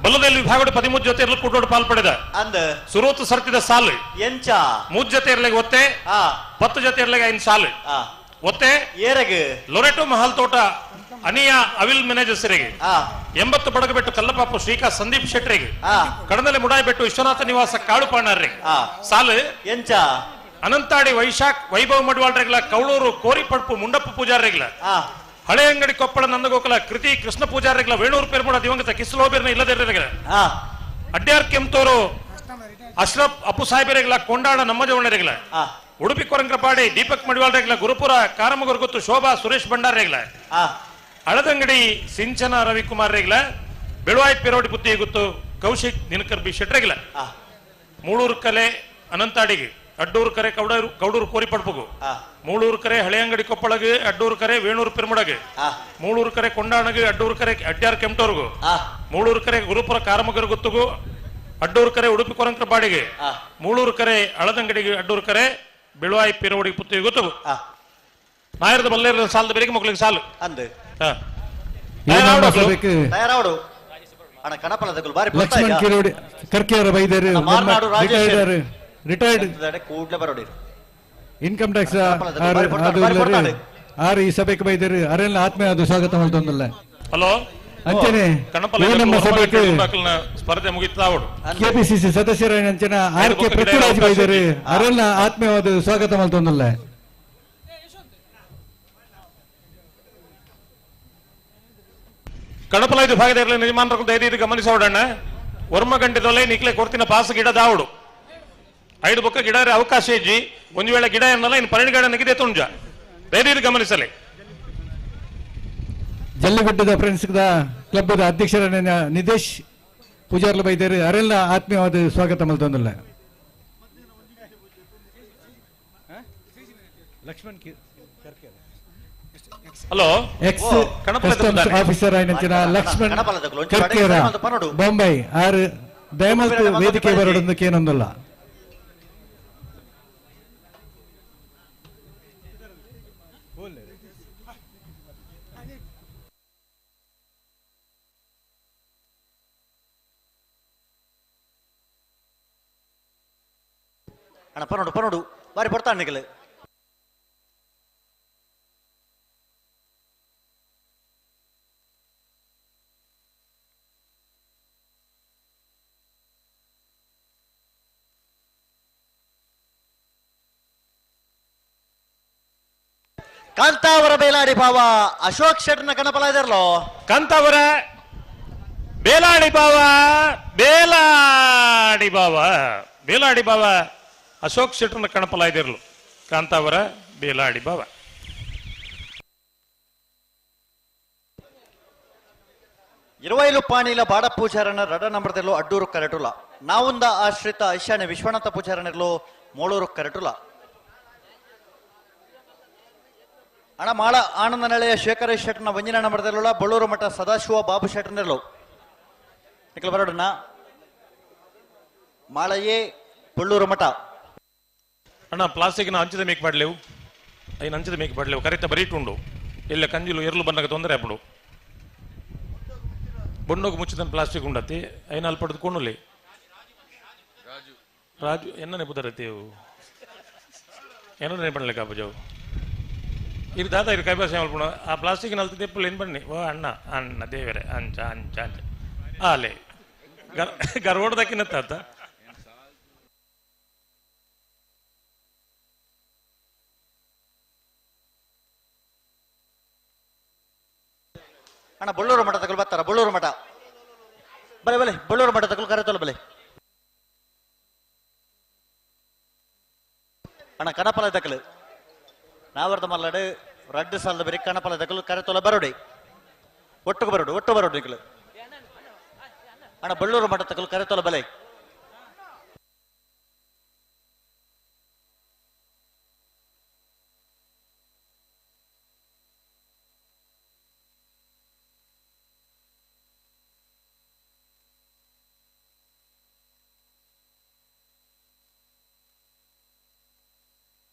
ಬಲ್ಲದಲ್ಲಿ ವಿಭಾಗಡು 13 ಜೊತೆ ಇರಲು ಕೂಟೋಡು ಪಾಲ್ಪಡೆದ ಅಂದ ಸುರೋತು ಸರ್ತಿದ ಸಾಲು ಎಂಚ 3 ಜೊತೆ ಇರಲಿಗೆ ಒತ್ತೆ 10 ಜೊತೆ ಇರಲಿಗೆ 5 ಸಾಲು ಒತ್ತೆ ಏರಗ ಲೊರೆಟೋ ಮಹಲ್ ತೋಟ ಅನಿಯಾ ಅವಿಲ್ ಮ್ಯಾನೇಜರ್ಸರಿಗೆ 80 ಬಡಗಬೆಟ್ಟು ಕಲ್ಲಪಾಪು ಶ್ರೀಕಾ ಸಂದೀಪ್ ಶೆಟ್ಟರಿಗೆ ಕಡನಲೆ ಮುಡಾಯಿಬೆಟ್ಟು ವಿಶ್ವನಾಥ ನಿವಾಸ ಕಾಳುಪಾಣರಿಗೆ ಸಾಲು ಎಂಚ ಅನಂತಾಡಿ ವೈಶಾಖ್ ವೈಭವ್ ಮಡ್ವಾಳ್ರೆಗ್ಲ ಕೌಳೂರು ಕೋರಿಪಡ್ಪು ಮುಂಡಪ್ಪ ಪೂಜಾರಿಗ್ಲ ಹಳೆ ಅಂಗಡಿ ಕೊಪ್ಪಳ ನಂದಗೋಕುಲ ಕೃತಿ ಕೃಷ್ಣ ಪೂಜಾರಿಗ್ಲ ವೇಣೂರು ಪೆರ್ಮುಡ ದಿವಂಗತ ಕಿಸ್ಲೋಬಿರ್ನ ಇಲ್ಲದಿರಲಿಲ್ಲ ಅಡ್ಯಾರ್ ಕೆಂತೋರು ಅಶ್ರಫ್ ಅಪ್ಪು ಸಾಹೇಬರಿಗ್ಲ ಕೊಂಡಾಡ ನಮ್ಮಜವಣ್ಣರಿಗ್ಲ ಉಡುಪಿ ಕೊರಂಕ್ರಪಾಡಿ ದೀಪಕ್ ಮಡಿವಾಳ್ರೆಗ್ಲ ಗುರುಪುರ ಕಾರಮಗುರುಗುತ್ತು ಶೋಭಾ ಸುರೇಶ್ ಭಂಡಾರಿಗ್ಲ ಅಳದಂಗಡಿ ಸಿಂಚನ ರವಿಕುಮಾರ್ ರೇಗ್ಲ ಬೆಳುವಾಯಿ ಪೆರೋಡಿ ಬುದ್ಧಿ ಗೊತ್ತು ಕೌಶಿಕ್ ದಿನಕರ್ ಬಿ ಶೆಟ್ರೆಗ್ಲ ಮೂಳೂರು ಕಲೆ ಅನಂತಾಡಿಗೆ ಅಡ್ಡೂರು ಕರೆ ಕೌಡೂರು ಕೌಡೂರು ಕೋರಿಪಡ್ಪಗು ಮೂಳೂರು ಕರೆ ಹಳೆಯಂಗಡಿ ಕೊಪ್ಪಳಗ್ ಅಡ್ಡೂರು ಕರೆ ವೇಣೂರು ಪೆರ್ಮುಡಗ್ ಮೂಳೂರು ಕರೆ ಕೊಂಡಾಣಗ್ ಅಡ್ಡೂರು ಕರೆ ಅಡ್ಯಾರ್ ಕೆಂಟೋರ್ಗು ಮೂಳೂರು ಕರೆ ಗುರುಪುರ ಕಾರಮಗರ್ ಗುತ್ತುಗು ಅಡ್ಡೂರು ಕರೆ ಉಡುಪಿ ಕೊರಂಕರ ಬಾಡಿಗೆ ಮೂಳೂರು ಕರೆ ಅಳದಂಗಡಿಗೆ ಅಡ್ಡೂರು ಕರೆ ಬೆಳುವಾಯಿ ಪಿರೋಡಿ ಪುತ್ತಿಗೆ ಗೊತ್ತುಗು ನಾಯರದ ಬಲ್ಲೇರ ಸಾಲದ ಬೆಳಿಗ್ಗೆ ಮಕ್ಕಳಿಗೆ ಸಾಲು ಅಂದು ತಯಾರಾವಡು ಅಣ್ಣ ಕಣಪಲದಕುಲು ಬಾರಿ ಲಕ್ಷ್ಮಣ್ ಕಿರೋಡಿ ಕರ್ಕೆಯವರ ಬೈದರು ಮಾರ್ನಾಡು ರಾಜೇಶ್ ರಿಟೈರ್ಡ್ ಕೂಡ್ಲೆ ಬರೋಡಿ ಇನ್ಕಮ್ ಟ್ಯಾಕ್ಸ್ ಆರು ಈ ಸಭೆಗೆ ಬೈದರು ಅರೆಲ್ಲ ಆತ್ಮೀಯ ಅದು ಸ್ವಾಗತ ಮಾಡ್ತೊಂದಲ್ಲ. ಹಲೋ ಅಂಚನೆ ಈ ನಮ್ಮ ಸಭೆಗೆ ಸ್ಪರ್ಧೆ ಮುಗಿತಾವಡು ಕೆಪಿಸಿಸಿ ಸದಸ್ಯರ ಅಂಚನ ಆರ್ ಕೆ ಪೃಥ್ವಿರಾಜ್ ಬೈದರು ಅರೆಲ್ಲ ಆತ್ಮೀಯವಾದ ಸ್ವಾಗತ ಮಾಡ್ತೊಂದಲ್ಲ. ಕಣಪಲ ವಿಭಾಗದ ಇರಲಿ ಯಜಮಾನರು ದಯದೀದು ಗಮನಿಸೋಡಣ್ಣ ವರ್ಮ ಗಂಟೆದೊಲೆ ನಿಕ್ಲೆ ಕೊಡ್ತಿನ ಪಾಸ ಗಿಡ ದಾವಡು ಐದು ಬೊಕ್ಕ ಗಿಡ ಅವಕಾಶ ಇಜ್ಜಿ ಒಂದು ವೇಳೆ ಗಿಡ ಎನ್ನಲ್ಲ ಇನ್ನು ಪರಿಣಿಗಾಡ ನೆಗಿದೆ ತುಂಜ ದಯದೀದು ಗಮನಿಸಲಿ. ಜಲ್ಲಿಗುಡ್ಡದ ಫ್ರೆಂಡ್ಸ್ ಕ್ಲಬ್ ಅಧ್ಯಕ್ಷರ ನಿದೇಶ್ ಪೂಜಾರ್ಲ ಬೈದರು ಅರೆಲ್ಲ ಆತ್ಮೀಯವಾದ ಸ್ವಾಗತ ಮಾಡ್ತೊಂದಲ್ಲ. Lakshman hello ex customs officer ಆಯ್ನಂಚಿನ Lakshman Karkera Bombay ಆರು ದಯಮಲ್ತು ವೇದಿಕೆ ಬರಡೊಂದಕ್ಕೆ ಏನೊಂದಲ್ಲ. ಅಣ್ಣ ಪನೋಡು ಪನೋಡು ಬಾರಿ ಪಡ್ತಾನೆ ನಿಖಲ್. ಕಾಂತಾವರ ಬೇಲಾಡಿ ಭಾವ ಅಶೋಕ್ ಶೆಟ್ನ ಕಣಪಲ ಇದಾರಲೋ. ಕಾಂತಾವರ ಬೇಲಾಡಿ ಭಾವ ಬೇಲಾಡಿ ಭಾವ ಬೇಲಾಡಿ ಭಾವ ಅಶೋಕ್ ಶೆಟ್ರನ ಕಣಪಲ ಇದಿರಲು ಕಾಂತಾವರ ಬೇಲಾಡಿ ಭಾವ. ಇರುವೈಲು ಪಾಣಿಲ ಬಾಡ ಪೂಜಾರನ ರಡ ನಂಬರ್ದಲ್ಲೂ ಅಡ್ಡೂರು ಕರೆಟುಲ ನಾವುಂದ ಆಶ್ರಿತ ಐಶಾನ್ಯ ವಿಶ್ವನಾಥ ಪೂಜಾರನಿರ್ಲು ಮೋಳೂರು ಕರೆಟುಲ ಅಣ್ಣ ಮಾಳ ಆನಂದ ನೆಲೆಯ ಶೇಖರ ಶೆಟ್ಟನ ವಂಜಿನ ನಂಬರ್ದಲ್ಲೂ ಬಳ್ಳೂರು ಮಠ ಸದಾಶಿವ ಬಾಬು ಶೆಟ್ಟನಿರ್ಲು ನಿಖಲ್ ಬರೋಡಣ್ಣ ಮಾಳಯೇ ಬಳ್ಳೂರು ಮಠ. ಅಣ್ಣ ಪ್ಲಾಸ್ಟಿಕ್ನ ಹಂಚಿದ ಮೇಕ್ ಮಾಡಲೇವು ಐನು ಹಂಚಿದ ಮೇಕ್ ಮಾಡಲೇವು ಕರೆಕ್ಟ್ ಬರೀಟುಂಡು ಇಲ್ಲ ಕಂಜಿಲು ಎರ್ಲು ಬಂದಾಗ ತೊಂದರೆ ಅప్పుడు ಬೊಣ್ಣಗೆ ಮುಚ್ಚಿದ ಪ್ಲಾಸ್ಟಿಕ್ ಉಂಡತಿ ಐನು ಅಲ್ಲಿ ಪಡೆದು ಕೊಂಡುಲಿ ರಾಜು ಎನ್ನನೆ ಪುದರತಿ ಏನೋ ಪಣ್ಣಲೆ ಕಾಪುಜಾವು ಇದು ದಾದ ಇದು ಕೈಪಾಸ ಮಲ್ಪುಣ ಆ ಪ್ಲಾಸ್ಟಿಕ್ ನಲ್ತು ತೆಪ್ಪುಲು ಏನು ಬನ್ನಿ ಓ ಅಣ್ಣ ಅಣ್ಣ ದೇವರೇ ಅಂಚ ಅಂಚ ಅಂಚ ಆಲೆ ಗರ್ವೋಡ್ದಕ್ಕಿನ ತಾತ ಅಣ್ಣ ಬಳ್ಳೂರು ಮಠ ತಗೊಳ್ ಬರ್ತಾರ ಬಳ್ಳೂರು ಮಠ ಬಲೆ ಬಲೆ ಬಳ್ಳೂರು ಮಠ ತಗೊಳ್ ಕರೆ ತೊಲ ಬಲೆ ಅಣ್ಣ ಕಣಪಲ ತಕಲು ನಾವರ್ದ ಮಲ್ಲಾಡು ರಡ್ಡು ಸಾಲದ ಬರಿ ಕಣಪಲ ತಕಲು ಕರೆ ತೊಲ ಬರೋಡಿ ಒಟ್ಟುకు ಬರೋಡು ಒಟ್ಟು ಬರೋಡು ನಿಕಲು ಅಣ್ಣ ಬಳ್ಳೂರು ಮಠ ತಕಲು ಕರೆ ತೊಲ ಬಲೆ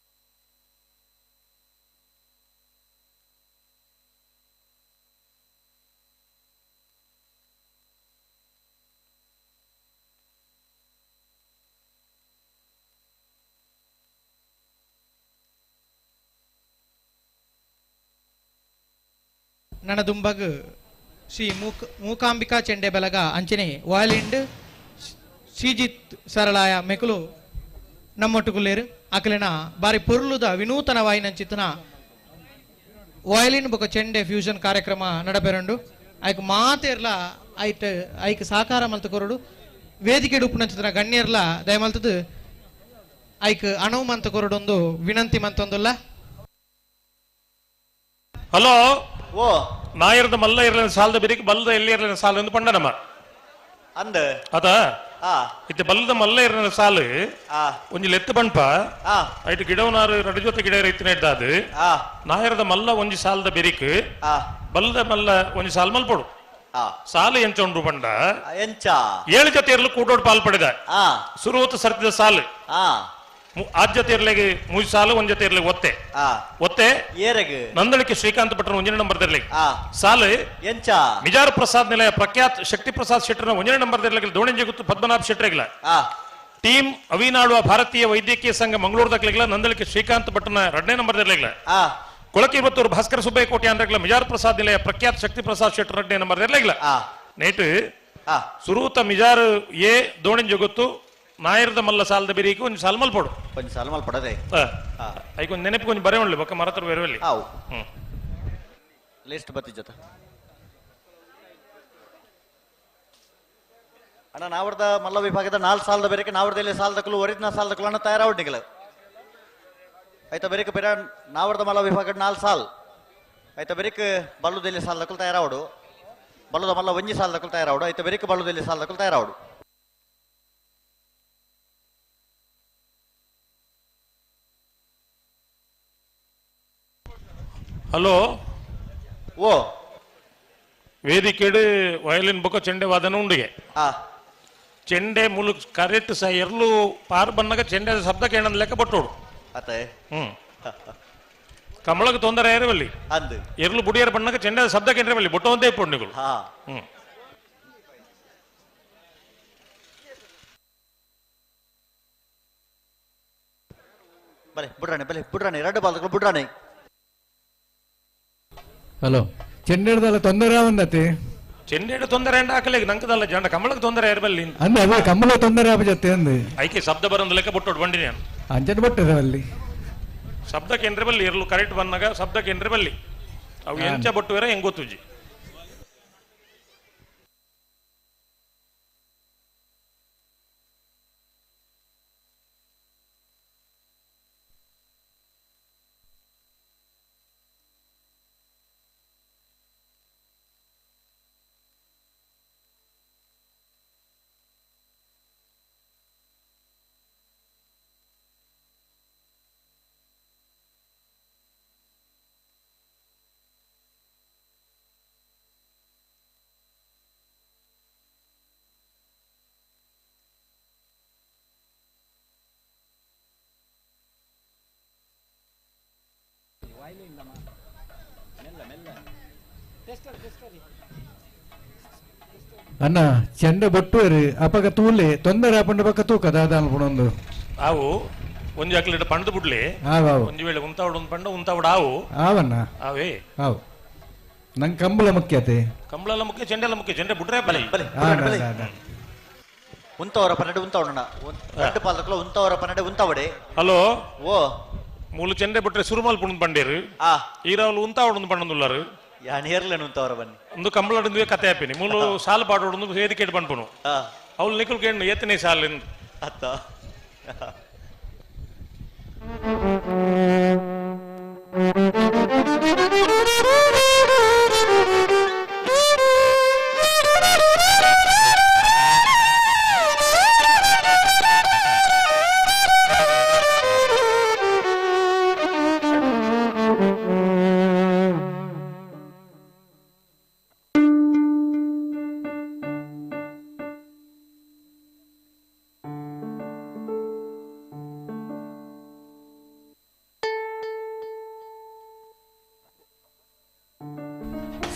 ನನದುಂಬಗ್ ಶ್ರೀ ಮೂಕಾಂಬಿಕಾ ಚೆಂಡೆ ಬೆಲಗ ಅಂಚನೆ ವಾಯಲಿಂಡ್ ಶ್ರೀಜಿತ್ ಸರಳಾಯ ಮೆಕುಲು ನಮ್ಮೊಟ್ಟುಗುಲ್ಲೇರು ಅಕಲಿನ ಬಾರಿ ಪೊರ್ಲುದ ವಿನೂತನ ವಾಯಿನಂಚಿತನ ವಾಯಲಿನ್ ಬೊಕ ಚೆಂಡೆ ಫ್ಯೂಷನ್ ಕಾರ್ಯಕ್ರಮ ನಡಪೆರಂಡು ಐಕ್ ಮಾತೇರ್ಲ ಐಟ್ ಐಕ್ ಸಾಕಾರ ಮಲ್ತ ಕೊರಡು ವೇದಿಕೆ ಉಪ್ಪುನಂಚಿತನ ಗಣ್ಯರ್ಲ ದಯಮಲ್ತದು ಐಕ್ ಅಣವು ಮಂತ ಕೊರಡೊಂದು ವಿನಂತಿ ಮಂತೊಂದುಲ್ಲ. ಹಲೋ ಓ ನಾಯರ್ದ ಮಲ್ಲ ಇರಲಿನ ಸಾಲದ ಬಿರಿಕ್ ಬಲ್ಲದ ಎಲ್ಲಿ ಇರಲಿನ ಸಾಲ ಎಂದು ಪಂಡ ನಮ್ಮ ಅಂದ ಅದ ಇತ್ತೆ ಬಲ್ಲದ ಮಲ್ಲ ಇರಲಿನ ಸಾಲು ಒಂಜಿ ಲೆತ್ತು ಪಂಪ ಐಟ್ ಗಿಡವನಾರು ರಡು ಜೊತೆ ಗಿಡ ಇತ್ತಿನ ಇದ್ದಾದು ನಾಯರದ ಮಲ್ಲ ಒಂಜಿ ಸಾಲದ ಬೆರಿಕ್ ಬಲ್ಲದ ಮಲ್ಲ ಒಂಜಿ ಸಾಲ್ ಮಲ್ಪೊಡು ಸಾಲು ಎಂಚ ಉಂಡು ಪಂಡ ಎಂಚ ಏಳು ಜೊತೆ ಇರಲು ಕೂಟೋಡು ಪಾಲ್ ಪಡೆದ ಸುರುವತ್ತು ಸರ್ತಿದ ಸಾಲು ಆಜ್ ಜೊತೆ ಇರ್ಲಿಗೆ ಮೂಜಿ ಸಾಲು ಒಂದ್ ಜೊತೆ ಇರ್ಲಿಗೆ ಒತ್ತೆ ಒತ್ತೆ ಏರೆಗ್ ನಂದಳಿಕೆ ಶ್ರೀಕಾಂತ್ ಭಟ್ರ ಒಂಜನೇ ನಂಬರ್ ದಿರ್ಲಿಗೆ ಸಾಲು ಎಂಚ ಮಿಜಾರ್ ಪ್ರಸಾದ್ ನಿಲಯ ಪ್ರಖ್ಯಾತ್ ಶಕ್ತಿ ಪ್ರಸಾದ್ ಶೆಟ್ಟರ್ನ ಒಂಜನೇ ನಂಬರ್ ದಿರ್ಲಿಗೆ ದೋಣಿಂಜೆ ಗುತ್ತು ಪದ್ಮನಾಭ ಶೆಟ್ಟರ್ಗಿಲ್ಲ ಟೀಮ್ ಅವಿನಾಡುವ ಭಾರತೀಯ ವೈದ್ಯಕೀಯ ಸಂಘ ಮಂಗಳೂರು ದಕ್ಲಿಗ್ಲ ನಂದಳಿಕೆ ಶ್ರೀಕಾಂತ್ ಭಟ್ರನ ಎರಡನೇ ನಂಬರ್ ದಿರ್ಲಿಗ್ಲ ಕೊಳಕಿಬತ್ತೂರು ಭಾಸ್ಕರ ಸುಬ್ಬಯ್ಯ ಕೋಟೆ ಅಂದ್ರಗ್ಲ ಮಿಜಾರ್ ಪ್ರಸಾದ್ ನಿಲಯ ಪ್ರಖ್ಯಾತ್ ಶಕ್ತಿ ಪ್ರಸಾದ್ ಶೆಟ್ಟರ್ ಎರಡನೇ ನಂಬರ್ ದಿರ್ಲಿಗ್ಲ ನೇಟ್ ಸುರೂತ ಮಿಜಾರ್ ಎ ದೋಣಿಂಜೆ ಗುತ್ತು ನಾಯರ್ದ ಮಲ್ಲ ಸಾಲದ ಬಿರಿಕೆ ಒಂದು ಸಾಲ ಮಲ್ಪೊಡು ಒಂಜಿ ಸಾಲ ಮಲ್ಪಡದೆ ಐಕ್ ಒಂದು ನೆನಪು ಕೊಂಚ ಬರೆ ಉಳ್ಳಿ ಬೊಕ್ಕ ಮರತರ ಬೇರೆ ಆವು ಲಿಸ್ಟ್ ಬತ್ತಿ ಜೊತೆ ಅಣ್ಣ ನಾವರ್ದ ಮಲ್ಲ ವಿಭಾಗದ ನಾಲ್ಕು ಸಾಲದ ಬೇರೆಕೆ ನಾವರ್ದಲ್ಲಿ ಸಾಲದಕ್ಕಲು ಒರಿದ್ನ ಸಾಲದಕ್ಕಲು ಅಣ್ಣ ತಯಾರಾವಡ್ನಿಗಲ ಆಯ್ತಾ ಬೇರೆಕೆ ಬೇರೆ ನಾವರ್ದ ಮಲ್ಲ ವಿಭಾಗದ ನಾಲ್ಕು ಸಾಲ್ ಆಯ್ತಾ ಬೇರೆಕ್ ಬಲ್ಲುದಲ್ಲಿ ಸಾಲದಕ್ಕಲು ತಯಾರಾವಡು ಬಲ್ಲದ ಮಲ್ಲ ಒಂಜಿ ಸಾಲದಕ್ಕಲು ತಯಾರಾವಡು ಆಯ್ತಾ ಬೇರೆಕ್ ಬಲ್ಲುದಲ್ಲಿ ಸಾಲದಕ್ಕಲು ತಯಾರಾವಡು. ಹಲೋ ಓ ವೇದಿಕೆಡು ವಯಲಿನ್ ಬೊಕ್ಕ ಚೆಂಡೆ ವಾದನ ಉಂಡಿಗೆ ಚೆಂಡೆ ಮುಲು ಕರೆಕ್ಟ್ ಸಹ ಎರ್ಲು ಪಾರ್ ಬನ್ನಾಗ ಚೆಂಡೆ ಶಬ್ದ ಕೇಳಂದ್ ಲೆಕ್ಕ ಬಟ್ಟೋಡು ಅತ್ತೆ ಕಮಲಕ್ಕೆ ತೊಂದರೆ ಏರವಲ್ಲಿ ಅಂದು ಎರ್ಲು ಬುಡಿಯರ್ ಬಣ್ಣಗ ಚೆಂಡೆ ಶಬ್ದ ಕೇಂದ್ರವಲ್ಲಿ ಬೊಟ್ಟ ಒಂದೇ ಪೊಣ್ಣುಗಳು. ಬಲೆ ಬುಡ್ರಾಣಿ ಬಲೆ ಬುಡ್ರಾಣಿ ಎರಡು ಬಾಲ್ಗಳು ಬುಡ್ರಾಣಿ. ಹಲೋ ಚೆಂಡೆಡ್ದಲ್ಲ ತೊಂದರೆ ಒಂದತಿ ಚೆಂಡೆಡ್ ತೊಂದರೆ ಅಂಡ ಹಾಕಲಿ ನಂಕದಲ್ಲ ಜಂಡ ಕಮಲಕ್ಕೆ ತೊಂದರೆ ಇರಬಲ್ಲಿ ಅಂದ್ರೆ ಅದೇ ಕಮಲ ತೊಂದರೆ ಆಪಜತ್ತೆ ಅಂದೆ ಐಕೆ ಶಬ್ದ ಬರಂದ ಲೆಕ್ಕ ಬೊಟ್ಟೋಡು ಬಂಡಿ ನಾನು ಅಂಚನೆ ಬಟ್ಟದ ಅಲ್ಲಿ ಶಬ್ದ ಕೇಂದ್ರ ಬಲ್ಲಿ ಇರಲು ಕರೆಕ್ಟ್ ಬಂದಾಗ ಶಬ್ದ ಕೇಂದ್ರ ಬಲ್ಲಿ ಅವು ಎಂಚ ಬೊಟ್ಟುವೆರ ಹೆಂಗ್ ಗೊತ್ತುಜಿ. ಅಣ್ಣ ಚೆಂಡೆ ಬೊಟ್ಟುವೆರು ಅಪಗ ತೂಲೆ ತೊಂದರೆ ಆಪಂಡ ಪಕ್ಕ ತೂಕ ದಾದ ಅನ್ಪುಣೊಂದು ಆವು ಒಂಜಿ ಅಕ್ಲಿಡ ಪಂಡ್ದು ಬುಡ್ಲಿ ಒಂಜಿ ವೇಳೆ ಉಂತಾವಡು ಒಂದು ಪಂಡ ಉಂತಾವಡು ಆವು ಆವಣ್ಣ ಆವೇ ಆವು ನಂಗೆ ಕಂಬಳ ಮುಖ್ಯತೆ ಕಂಬಳ ಮುಖ್ಯ ಚೆಂಡೆಲ್ಲ ಮುಖ್ಯ ಚೆಂಡೆ ಬುಡ್ರೆ ಬಲೆ ಬಲೆ ಬಲೆ ಉಂತವರ ಪನ್ನಡೆ ಉಂತಾವಡಣ್ಣ ಎರಡು ಪಾಲಕಲು ಉಂತವರ ಪನ್ನಡೆ ಉಂತಾವಡೆ. ಹಲೋ ಓ ಮೂಲು ಚೆಂಡೆ ಬಿಟ್ರೆ ಸುರುಮಲ್ ಪುಣ್ ಬಂಡೇರು ಈರಾವಲು ಉಂತಾವಡು ಪಣ್ಣದುಲ್ಲಾರು ಯಾನ್ ಉಂತವರ ಬನ್ನಿ ಒಂದು ಕಂಬಳಡುಂದುವೆ ಕತೆ ಆಪಿನಿ ಮೂಲು ಸಾಲು ಪಾಡೋಡು ವೇದಿಕೆ ಪನ್ಪುನು ಅವಳು ನಿಕುಲ್ ಕೇಂದ್ರ ಏತನೇ ಸಾಲು ಅತ್ತ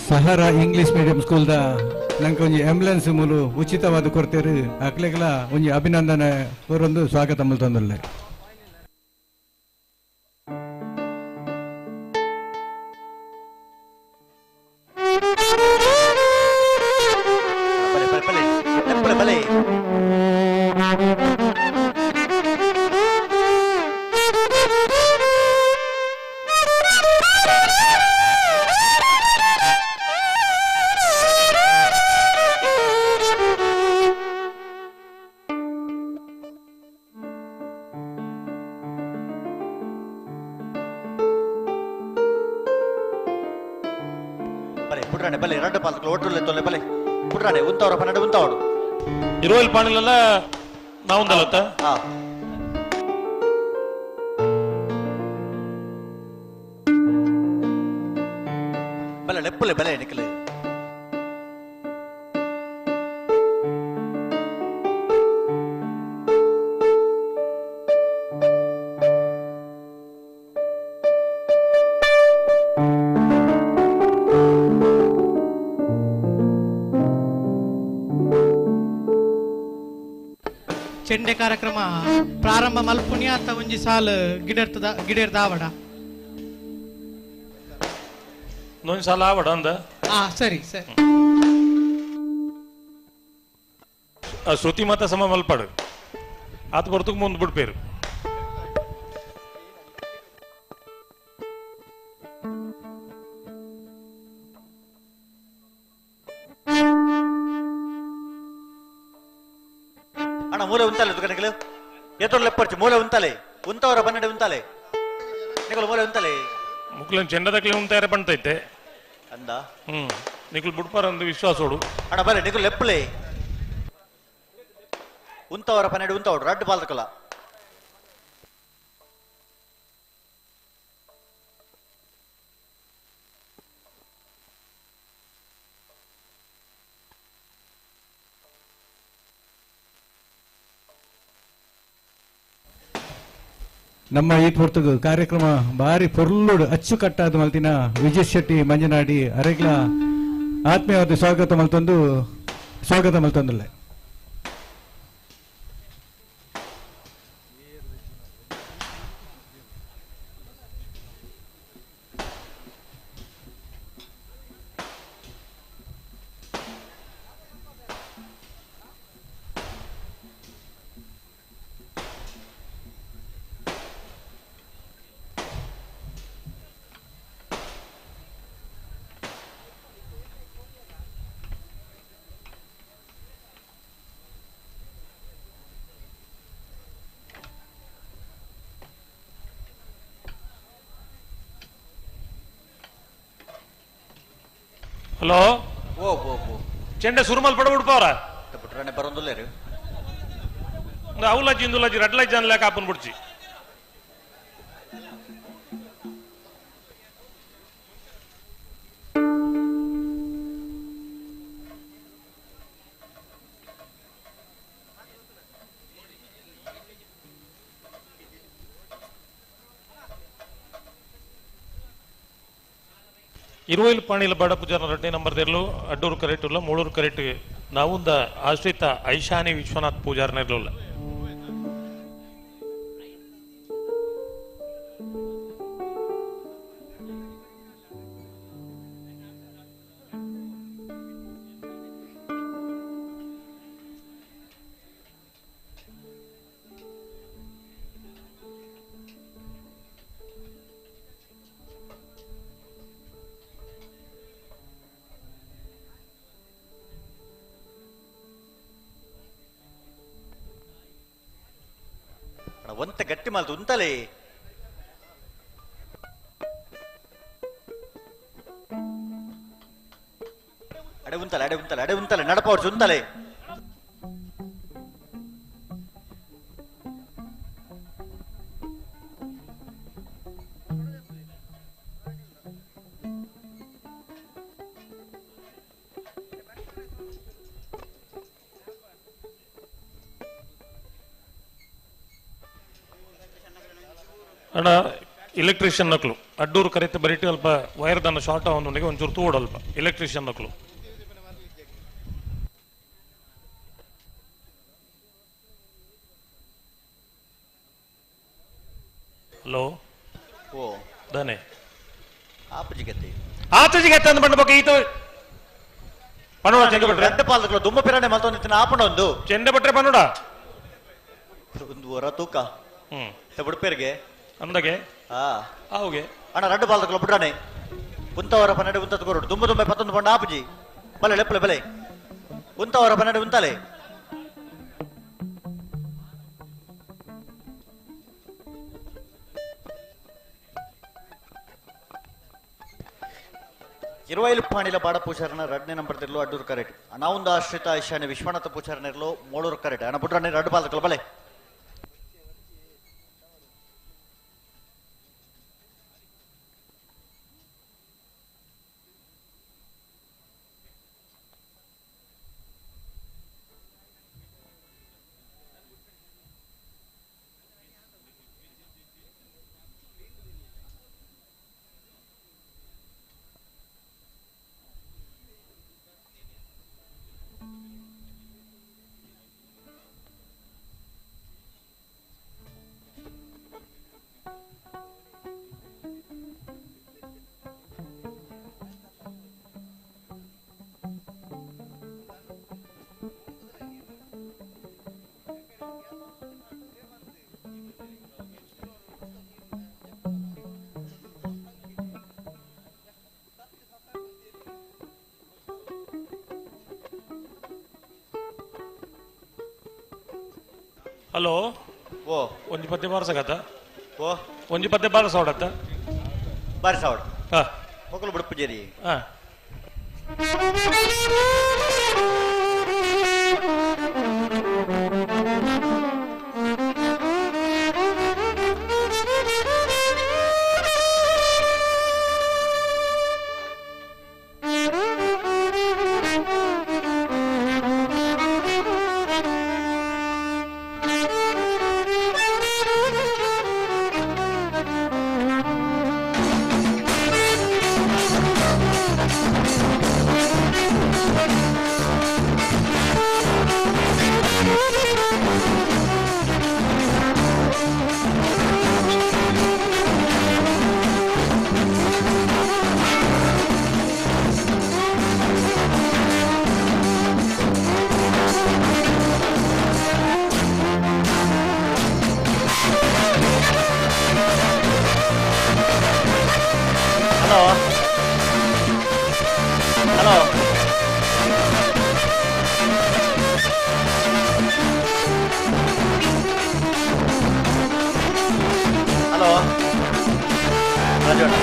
ಸಹರಾ ಇಂಗ್ಲಿಷ್ ಮೀಡಿಯಂ ಸ್ಕೂಲ್ದ ನಂಗೆ ಒಂಜಿ ಆಂಬ್ಯುಲೆನ್ಸ್ ಮೂಲು ಉಚಿತವಾದ ಕೊಡ್ತೇರು ಅಕ್ಲೆಗ್ಲ ಒಂಜಿ ಅಭಿನಂದನೆ ಅವರೊಂದು ಸ್ವಾಗತ ಮಲ್ತೊಂದುಲ್ಲೆ. ಬಲೆ ಬಲೆ ಪುಟ್ರಾಣೆ ಬಲೆ ರಡ್ಡು ಪಾಲ್ತಕ್ಲು ಒಟ್ಟುಲ್ಲೆ ತೊಲೆ ಬಲೆ ಪುಟ್ರಾಣೆ ಉಂತವರ ಪನ್ನಡ ಉಂತಾವಡು ಇರುವಲ್ ಪಾಣಿಲೆಲ್ಲ ನಾವುಂದಲತ್ತ ಬಲೆ ಲೆಪ್ಪುಲೆ ಬಲೆ ನಿಕಲೆ ಚೆಂಡೆ ಕಾರ್ಯಕ್ರಮ ಪ್ರಾರಂಭ ಮಲ್ಪುಣ್ಯ ಅಂತ ಒಂಜಿ ಸಾಲು ಗಿಡರ್ತದ ಗಿಡರ್ದ ಆವಡ ಒಂಜಿ ಸಾಲ ಆವಡ ಅಂದ ಆ ಸರಿ ಸರಿ ಶ್ರುತಿ ಮಾತ ಸಮ ಮಲ್ಪಾಡು ಆತ ಬರ್ತಕ್ ಮುಂದ್ ಬಿಡ್ಪೇರು ಅಣ್ಣ ಮೂಲೆ ಉಂತಾಲೆ ದುಕಾನಿಗಳು ಎದುರು ಲೆಪ್ಪರ್ಚಿ ಮೂಲೆ ಉಂತಾಲೆ ಉಂತವರ ಬನ್ನಡೆ ಉಂತಾಲೆ ನಿಕಲು ಮೂಲೆ ಉಂತಾಲೆ ಮುಕ್ಲನ್ ಚೆಂಡದಕ್ಲೆ ಉಂತಾರೆ ಬಂತೈತೆ ಅಂದ ನಿಕಲ್ ಬುಡ್ಪಾರ ಅಂದು ವಿಶ್ವಾಸೋಡು ಅಣ್ಣ ಬಲೆ ನಿಕಲ್ ಲೆಪ್ಪಲೆ ಉಂತವರ ಪನ್ನೆರಡು ಉಂತವಡು ರಡ್ಡು ಬಾಲ್ತಕಲ ನಮ್ಮ ಈ ಪೊರ್ತುಗು ಕಾರ್ಯಕ್ರಮ ಭಾರಿ ಪೊರ್ಲುಡು ಅಚ್ಚುಕಟ್ಟಾದ ಮಲ್ತಿನ ವಿಜಯ್ ಶೆಟ್ಟಿ ಮಂಜನಾಡಿ ಅರೆಗ್ಲ ಆತ್ಮೀಯವಾದ ಸ್ವಾಗತ ಮಲ್ತೊಂದು ಸ್ವಾಗತ ಮಲ್ತೊಂದುಲ್ಲೆ. ಹಲೋ ಓ ಓ ಓ ಚೆಂಡೆ ಸುರುಮಲ್ ಪಡ ಬಿಡ್ಪವ್ರ ಪುಟ್ರಾಣೆ ಬರೋದಿಲ್ಲ అవుಲಾಜಿ ಇಂದುಲಾಜಿ ರಡ್ಲಾಜಿ ಅನ್ಲಾಕ ಆಪನ್ ಬಿಡ್ಚಿ ಇರುವೈಲ್ ಪಾಣಿಲ ಬಡ ಪೂಜಾರ ರಡ್ಡೆ ನಂಬರ್ ತೆರ್ಲು ಅಡ್ಡೂರು ಕರೆಕ್ಟ್ ಇಲ್ಲ ಮೂಳೂರು ಕರೆಕ್ಟ್ ನಾವುಂದ ಆಶ್ರಿತ ಐಶಾನಿ ವಿಶ್ವನಾಥ್ ಪೂಜಾರನ ಇರಲಿಲ್ಲ. ಒಂತ ಗಟ್ಟಿ ಮಾಲ್ತು ಉಂತಲೇ ಅಡೆ ಉಂತಲೆ ಅಡೆ ಉಂತಲೆ ಅಡೆ ಉಂತಲೆ ನಡಪವರ್ಚು ಉಂತಲೆ ಅಣ್ಣ ಎಲೆಕ್ಟ್ರಿಷಿಯನ್ ನಕಲು ಅಡ್ಡೂರು ಕರೆತ ಬರಿಟಿ ಅಲ್ಪ ವೈರ್ ದನ್ನ ಶಾರ್ಟ್ ಅವನಿಗೆ ಒಂಚೂರು ತೂಡು ಅಲ್ಪ ಎಲೆಕ್ಟ್ರಿಷಿಯನ್ ನಕಲು. ಹಲೋ ಓ ದಾನೆ ಆಪಜಿಗತ್ತೆ ಆತಜಿಗತ್ತೆ ಅಂದ ಬಂಡ ಬಗ್ಗೆ ಈತ ಪಣೋಡ ಚೆಂಡೆ ಭಟ್ರೆ ರಡ್ಡ ಪಾಲ್ದಕ್ಲು ದುಮ್ಮ ಪಿರಾಣೆ ಮಲ್ತೊಂದಿತ್ತಿನ ಆಪಣ ಒಂದು ಚೆಂಡೆ ಭಟ್ರೆ ಪಣೋಡ ಒಂದು ವರ ತೂಕ ಉಡುಪೇರಿಗೆ ಅಂದಾಗೆ ಆವುಗೆ ಅಣ್ಣ ರಡ್ಡು ಬಾಲ್ದಕ್ಲು ಬುಡ್ರಾಣೆ ಉಂತವರ ಪನ್ನೆರಡು ಉಂತದ ಕೊರಡು ದುಮ್ಮ ದುಮ್ಮೆ ಪತ್ತೊಂದು ಬಣ್ಣ ಆಪುಜಿ ಬಲೆ ಲೆಪ್ಪಲೆ ಬಲೆ ಉಂತವರ ಪನ್ನೆರಡು ಉಂತಲೆ ಇರುವೈಲು ಪಾಣಿಲ ಬಾಡ ಪೂಜಾರನ ರಡ್ನೇ ನಂಬರ್ ತಿರ್ಲು ಅಡ್ಡೂರು ಕರೆಟ್ ಅನಾವುಂದ ಆಶ್ರಿತ ಈಶಾನ್ಯ ವಿಶ್ವನಾಥ ಪೂಜಾರನಿರ್ಲು ಮೂಳೂರು ಕರೆಟ್ ಅಣ್ಣ ಬುಡ್ರಣ್ಣೆ ರಡ್ಡು ಬಾಲ್ದಕಲ್ ಬಲೆ ಹಲೋ ಓ ಒಂಜಿ ಪದ್ಯ ಬಾರಸಗತ್ತ ಓ ಒಂಜಿ ಪದ್ಯ ಬಾರಸವಡತ್ತ ಬಾರಸವಡ ಹಾ ಮೊಗಲು ಬುಡುಪುಜೇರಿ ಹಾ hello hello hello Rajanna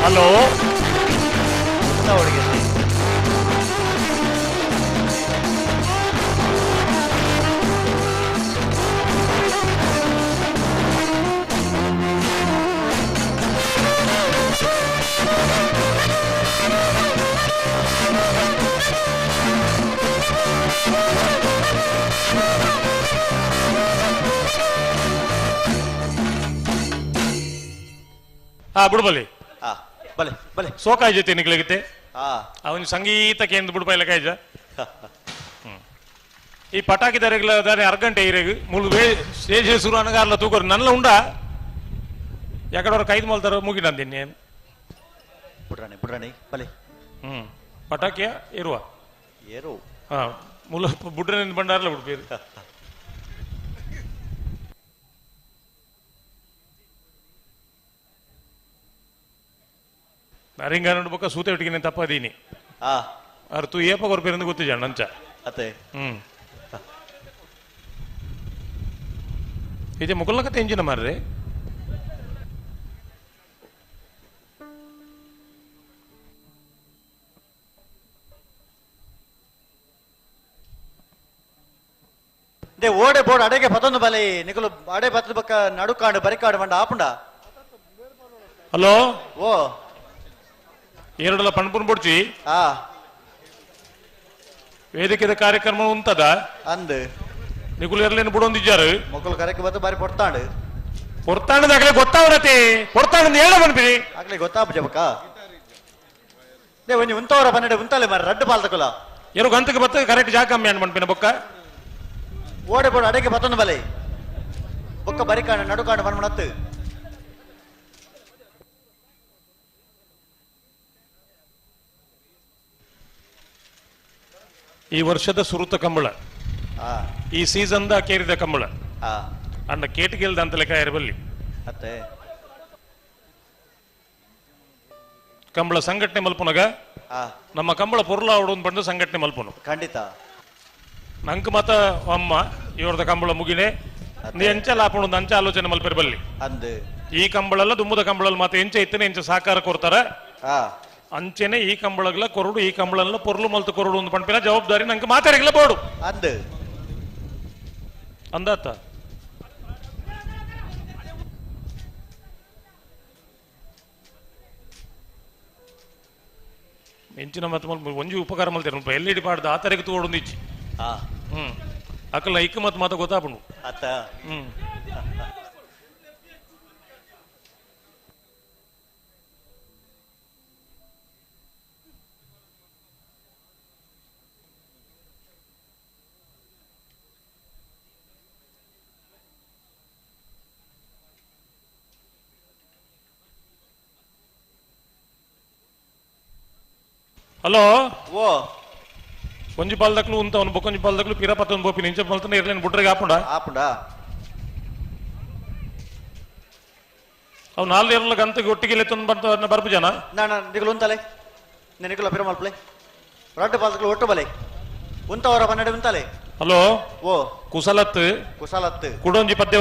hello ಹುಡುಗಿ ಹಾ ಬುಡ್ಬಲಿ ಹಾ ಬಲೆ ಬಲೆ ಸೋಕಾಯ್ ಜೊತೆ ನಿಗ್ಲಿಗುತ್ತೆ ಹಾ ಅವನು ಸಂಗೀತ ಕೇಂದ್ರ ಬುಡ್ಬೈಲ ಕಾಯ್ಜ ಈ ಪಟಾಕಿ ದರೆಗ್ಲ ದಾನೆ ಅರ್ಗಂಟೆ ಇರೆಗ್ ಮುಳು ವೇ ಸ್ಟೇಜ್ ಶುರು ಅನಗಾರ್ಲ ತೂಕೋರು ನಲ್ಲ ಉಂಡ ಯಾಕಡೆ ಕೈದು ಮಲ್ತಾರ ಮುಗಿನಂದಿನ್ನೇ ಬುಡ್ರಾಣಿ ಬುಡ್ರಾಣಿ ಬಲೆ ಹ್ಮ್ ಪಟಾಕಿಯ ಇರುವ ಏರು ಹಾ ಮುಲ ಬುಡ್ರನಿಂದ ಬಂಡಾರ್ಲ ಬಿಡ್ಪೀರಿ ನರಿಂಗ ನೋಡ್ಬೇಕ ಸೂತೆ ಒಟ್ಟಿಗೆ ತಪ್ಪದೀನಿ ಹಾ ಅರ್ತು ಏಪ ಕೊರ್ಪೀರಂದು ಗೊತ್ತಿಜ ನಂಚ ಅತ್ತೆ ಹ್ಮ್ ಇದು ಮುಕುಲ್ನ ಕತೆ ಇಂಜಿನ ಮಾರ್ರೆ they ಓಡೆ ಬೋರ್ಡ್ ಅಡೆಗೆ ಪತೊಂದು ಬಲೆ ನಿಕಲು ಅಡೆ ಬತ್ತದ ಬಕ್ಕ ನಡುಕಾಡು ಬರಿಕಾಡು ಮಂಡ ಆಪುಂಡ ಹಲೋ ಓ ಎರಡಲ್ಲ ಪಣ್ಪುನ್ ಬುಡ್ಚಿ ಆ ವೇದಿಕೆದ ಕಾರ್ಯಕ್ರಮ ಉಂಟದ ಅಂದ್ ನಿಕುಲು ಎರಲೇನು ಬುಡೊಂದಿಜ್ಜಾರು ಮೊಕ್ಕಲು ಕರೆಕ್ ಬತ್ತ ಬಾರಿ ಪೊರ್ತಾಂಡು ಪೊರ್ತಾಂಡದ ಆಗಲೇ ಗೊತ್ತಾವರತೆ ಪೊರ್ತಾಂಡ ಹೇಳ ಬನ್ಪಿರಿ ಆಗ್ಲೇ ಗೊತ್ತಾಪ ಜಬಕ they ಒಂಜಿ ಉಂತವರ ಪನ್ನೆಡೆ ಉಂತಲೆ ಮಾರ ರಡ್ಡು ಪಾಲ್ತಕುಲ ಎರು ಗಂತಕ್ಕೆ ಬತ್ತ ಕರೆಕ್ಟ್ ಜಾಗ ಕಮ್ಮಿ ಅನ್ ಪನ್ಪಿನ ಬೊಕ್ಕ ಓಡೆ ಬೋರ್ಡ್ ಅಡೆಗೆ ಪತೊಂದು ಬಲೆ ಬೊಕ್ಕ ಬರಿಕಾಡು ನಡುಕಾಡು ಮನ್ಮಣತ್ತು ಈ ವರ್ಷದ ಸುರುತ ಕಂಬಳ ಆ ಈ ಸೀಸನ್ the ಕೇರಿದ ಕಂಬಳ ಆ ಅಣ್ಣ ಕೇಟಿಗೆಲ್ದ ಅಂತ ಲೆಕ್ಕ ಇರಬಲ್ಲಿ ಅತ್ತೆ ಕಂಬಳ ಸಂಘಟನೆ ಮಲ್ಪುನಗ ಆ ನಮ್ಮ ಕಂಬಳ ಪೊರ್ಲ ಬಂದು ಸಂಘಟನೆ ಮಲ್ಪುನು ಖಂಡಿತ ನಂಕ್ ಮತ ಅಮ್ಮ ಇವ್ರದ ಕಂಬಳ ಮುಗಿನೆ ನೀ ಅಂಚಲ ಆಪುಂಡು ಅಂಚ ಆಲೋಚನೆ ಮಲ್ಪೆರ್ ಬಲ್ಲಿ ಅಂದ್ ಈ ಕಂಬಳಲ್ಲ ದುಮ್ಮದ ಕಂಬಳಲ್ಲಿ ಮಾತ್ರ ಎಂಚ ಇತ್ತನೆ ಎಂಚ ಸಾಕಾರ ಕೊಡ್ತಾರೆ ಅಂಚೆನೆ ಈ ಕಂಬಳಗ್ಲ ಕೊರಡು ಈ ಕಂಬಳಲ್ಲ ಪೊರ್ಲು ಮಲ್ತು ಕೊರಡು ಒಂದು ಪಂಪಿನ ಜವಾಬ್ದಾರಿ ನಂಗೆ ಮಾತಾಡಿಲ್ಲ ಬೋಡು ಅಂದ್ ಅಂದಾತ ಎಂಚಿನ ಮತ್ತೆ ಒಂಜಿ ಉಪಕಾರ ಮಲ್ತೇನೆ ಎಲ್ ಇಡಿ ಪಾಡ್ದು ಆ ತರಗೆ ತೋಡೊಂದು ಇಚ್ಚಿ ಹ್ಮ್ ಅಕಲ್ಲ ಐಕ್ ಮತ್ ಮಾತ ಗೊತ್ತಾಪುಂಡು ಅತ್ತ ಹ್ಮ್ ಹಲೋ ಓ ಒಂಜಿ ಪಾಲ್ದಕ್ಲು ಉಂತ ಅವನು ಬೊಕೊಂಜಿ ಪಾಲ್ದಕ್ಲು ಪಿರಪತ್ತೊಂದು ಬೋಪಿನ ಇಂಚ ಮಲ್ತನ ಇರ್ಲೇನು ಬುಡ್ರಿಗೆ ಆಪುಂಡ ಆಪುಂಡ ಅವ್ ನಾಲ್ ಇರಲ್ಲ ಗಂತಗೆ ಒಟ್ಟಿಗೆ ಲೆತ್ತೊಂದು ಬಂತ ಬರ್ಪು ಜನ ನಾನು ನಿಗಲು ಉಂತಲೆ ನಿಗಲು ಪಿರ ಮಲ್ಪಲೆ ರಡ್ಡು ಪಾಲ್ದಕ್ಲು ಒಟ್ಟು ಬಲೆ ಉಂತವರ ಬನ್ನಡೆ ಉಂತಲೆ ಹಲೋ ಓ ಕುಸಲತ್ ಕುಸಲತ್ ಕುಡೊಂಜಿ ಪದ್ಯ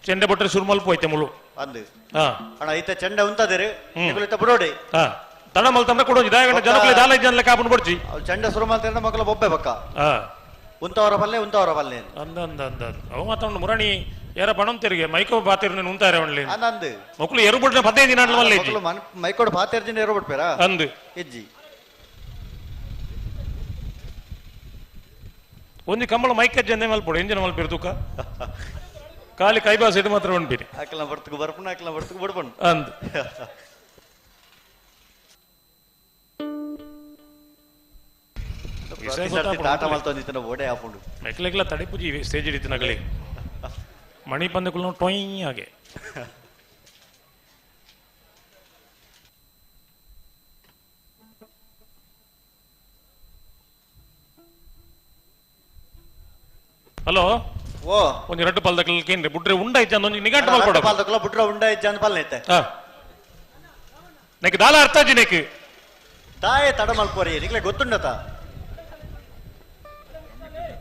ಚೆಂಡೆ ಬೊಟ್ಟರೆ ಶುರು ಮಲ್ಪ ಹೋಯ್ತೆ ಮುಳು ಅಂದು ಹಾ ಅಣ್ಣ ಇತ್ತ ಚೆಂಡೆ ಉಂತದಿರು ನಿಗಲು ಇತ್ತ ಬುಡೋಡಿ ಹಾ ತಡ ಮಲ್ತಂದ್ರೆ ಕೊಡೋಜಿ ದಾಯಗಂಡ ಜನಕುಲೆ ದಾಲ ಜನಲೆ ಕಾಪುನ ಬೊಡ್ಚಿ ಚೆಂಡೆ ಶುರು ಮಲ್ತಂದ್ರೆ ಮಕ್ಕಳ ಬೊಬ್ಬೆ ಬಕ್ಕ ಹಾ ಉಂತವರ ಪಲ್ಲೆ ಉಂತವರ ಪಲ್ಲೆ ಅಂದ ಅಂದ ಅಂದ ಅವ ಮಾತಂಡು ಮುರಣಿ ಯಾರ ಬಣಂ ತೆರಿಗೆ ಮೈಕೋ ಬಾತಿರ್ ನೀನು ಉಂತಾರೆ ಅವನ್ಲಿ ಅಂದ ಮಕ್ಕಳು ಎರು ಬಿಡ್ನ 15 ದಿನ ಮಲ್ಲೆ ಮಕ್ಕಳು ಮೈಕೋಡು ಬಾತಿರ್ ದಿನ ಎರು ಬಿಡ್ಪೇರಾ ಅಂದು ಇಜ್ಜಿ ಒಂಜಿ ಕಂಬಳ ಮೈಕ್ ಜಂದೆ ಮಲ್ಪೊಡು ಎಂಜಿನ ಮಲ್ಪಿರು ತೂಕ ಖಾಲಿ ಕೈಬಾಸ್ ಇದು ಮಾತ್ರ ಉಂಪಿರಿ ಅಕಲ ಬರ್ತకు ಬರ್ಪುನ ಅಕಲ ಬರ್ತకు ಬಡ್ಪುನ ಅಂದ್ ಆಟ ಮಲ್ತೊಂದಿತ್ತನ ಓಡೆ ಆಪುಂಡು ಮೆಕ್ಲೆಗ್ಲ ತಡಿಪುಜಿ ಸ್ಟೇಜ್ ಹಿಡಿತಿನಗಲಿ ಮಣಿ ಪಂದಕುಲು ಟೊಯ್ ಹಾಗೆ ಹಲೋ ಓ ಒಂಜಿ ರಡ್ಡು ಪಾಲ್ದಕ್ಲ ಕೇಂದ್ರ ಬುಡ್ರೆ ಉಂಡ ಇಜ್ಜ ಒಂಜಿ ನಿಗಂಟು ಮಲ್ಪೊಡು ಪಾಲ್ದಕ್ಲ ಬುಡ್ರೆ ಉಂಡ ಇಜ್ಜ ಅಂದ್ ಪಾಲ್ನೆ ಐತೆ ನೆಕ್ ದಾಲ ಅರ್ಥ ಅಜ್ಜಿ ನೆಕ್ ತಾಯೇ ತಡ ಮಲ್ಪೋರಿ ನಿಕ್ಲೆ ಗೊತ್ತುಂಡತ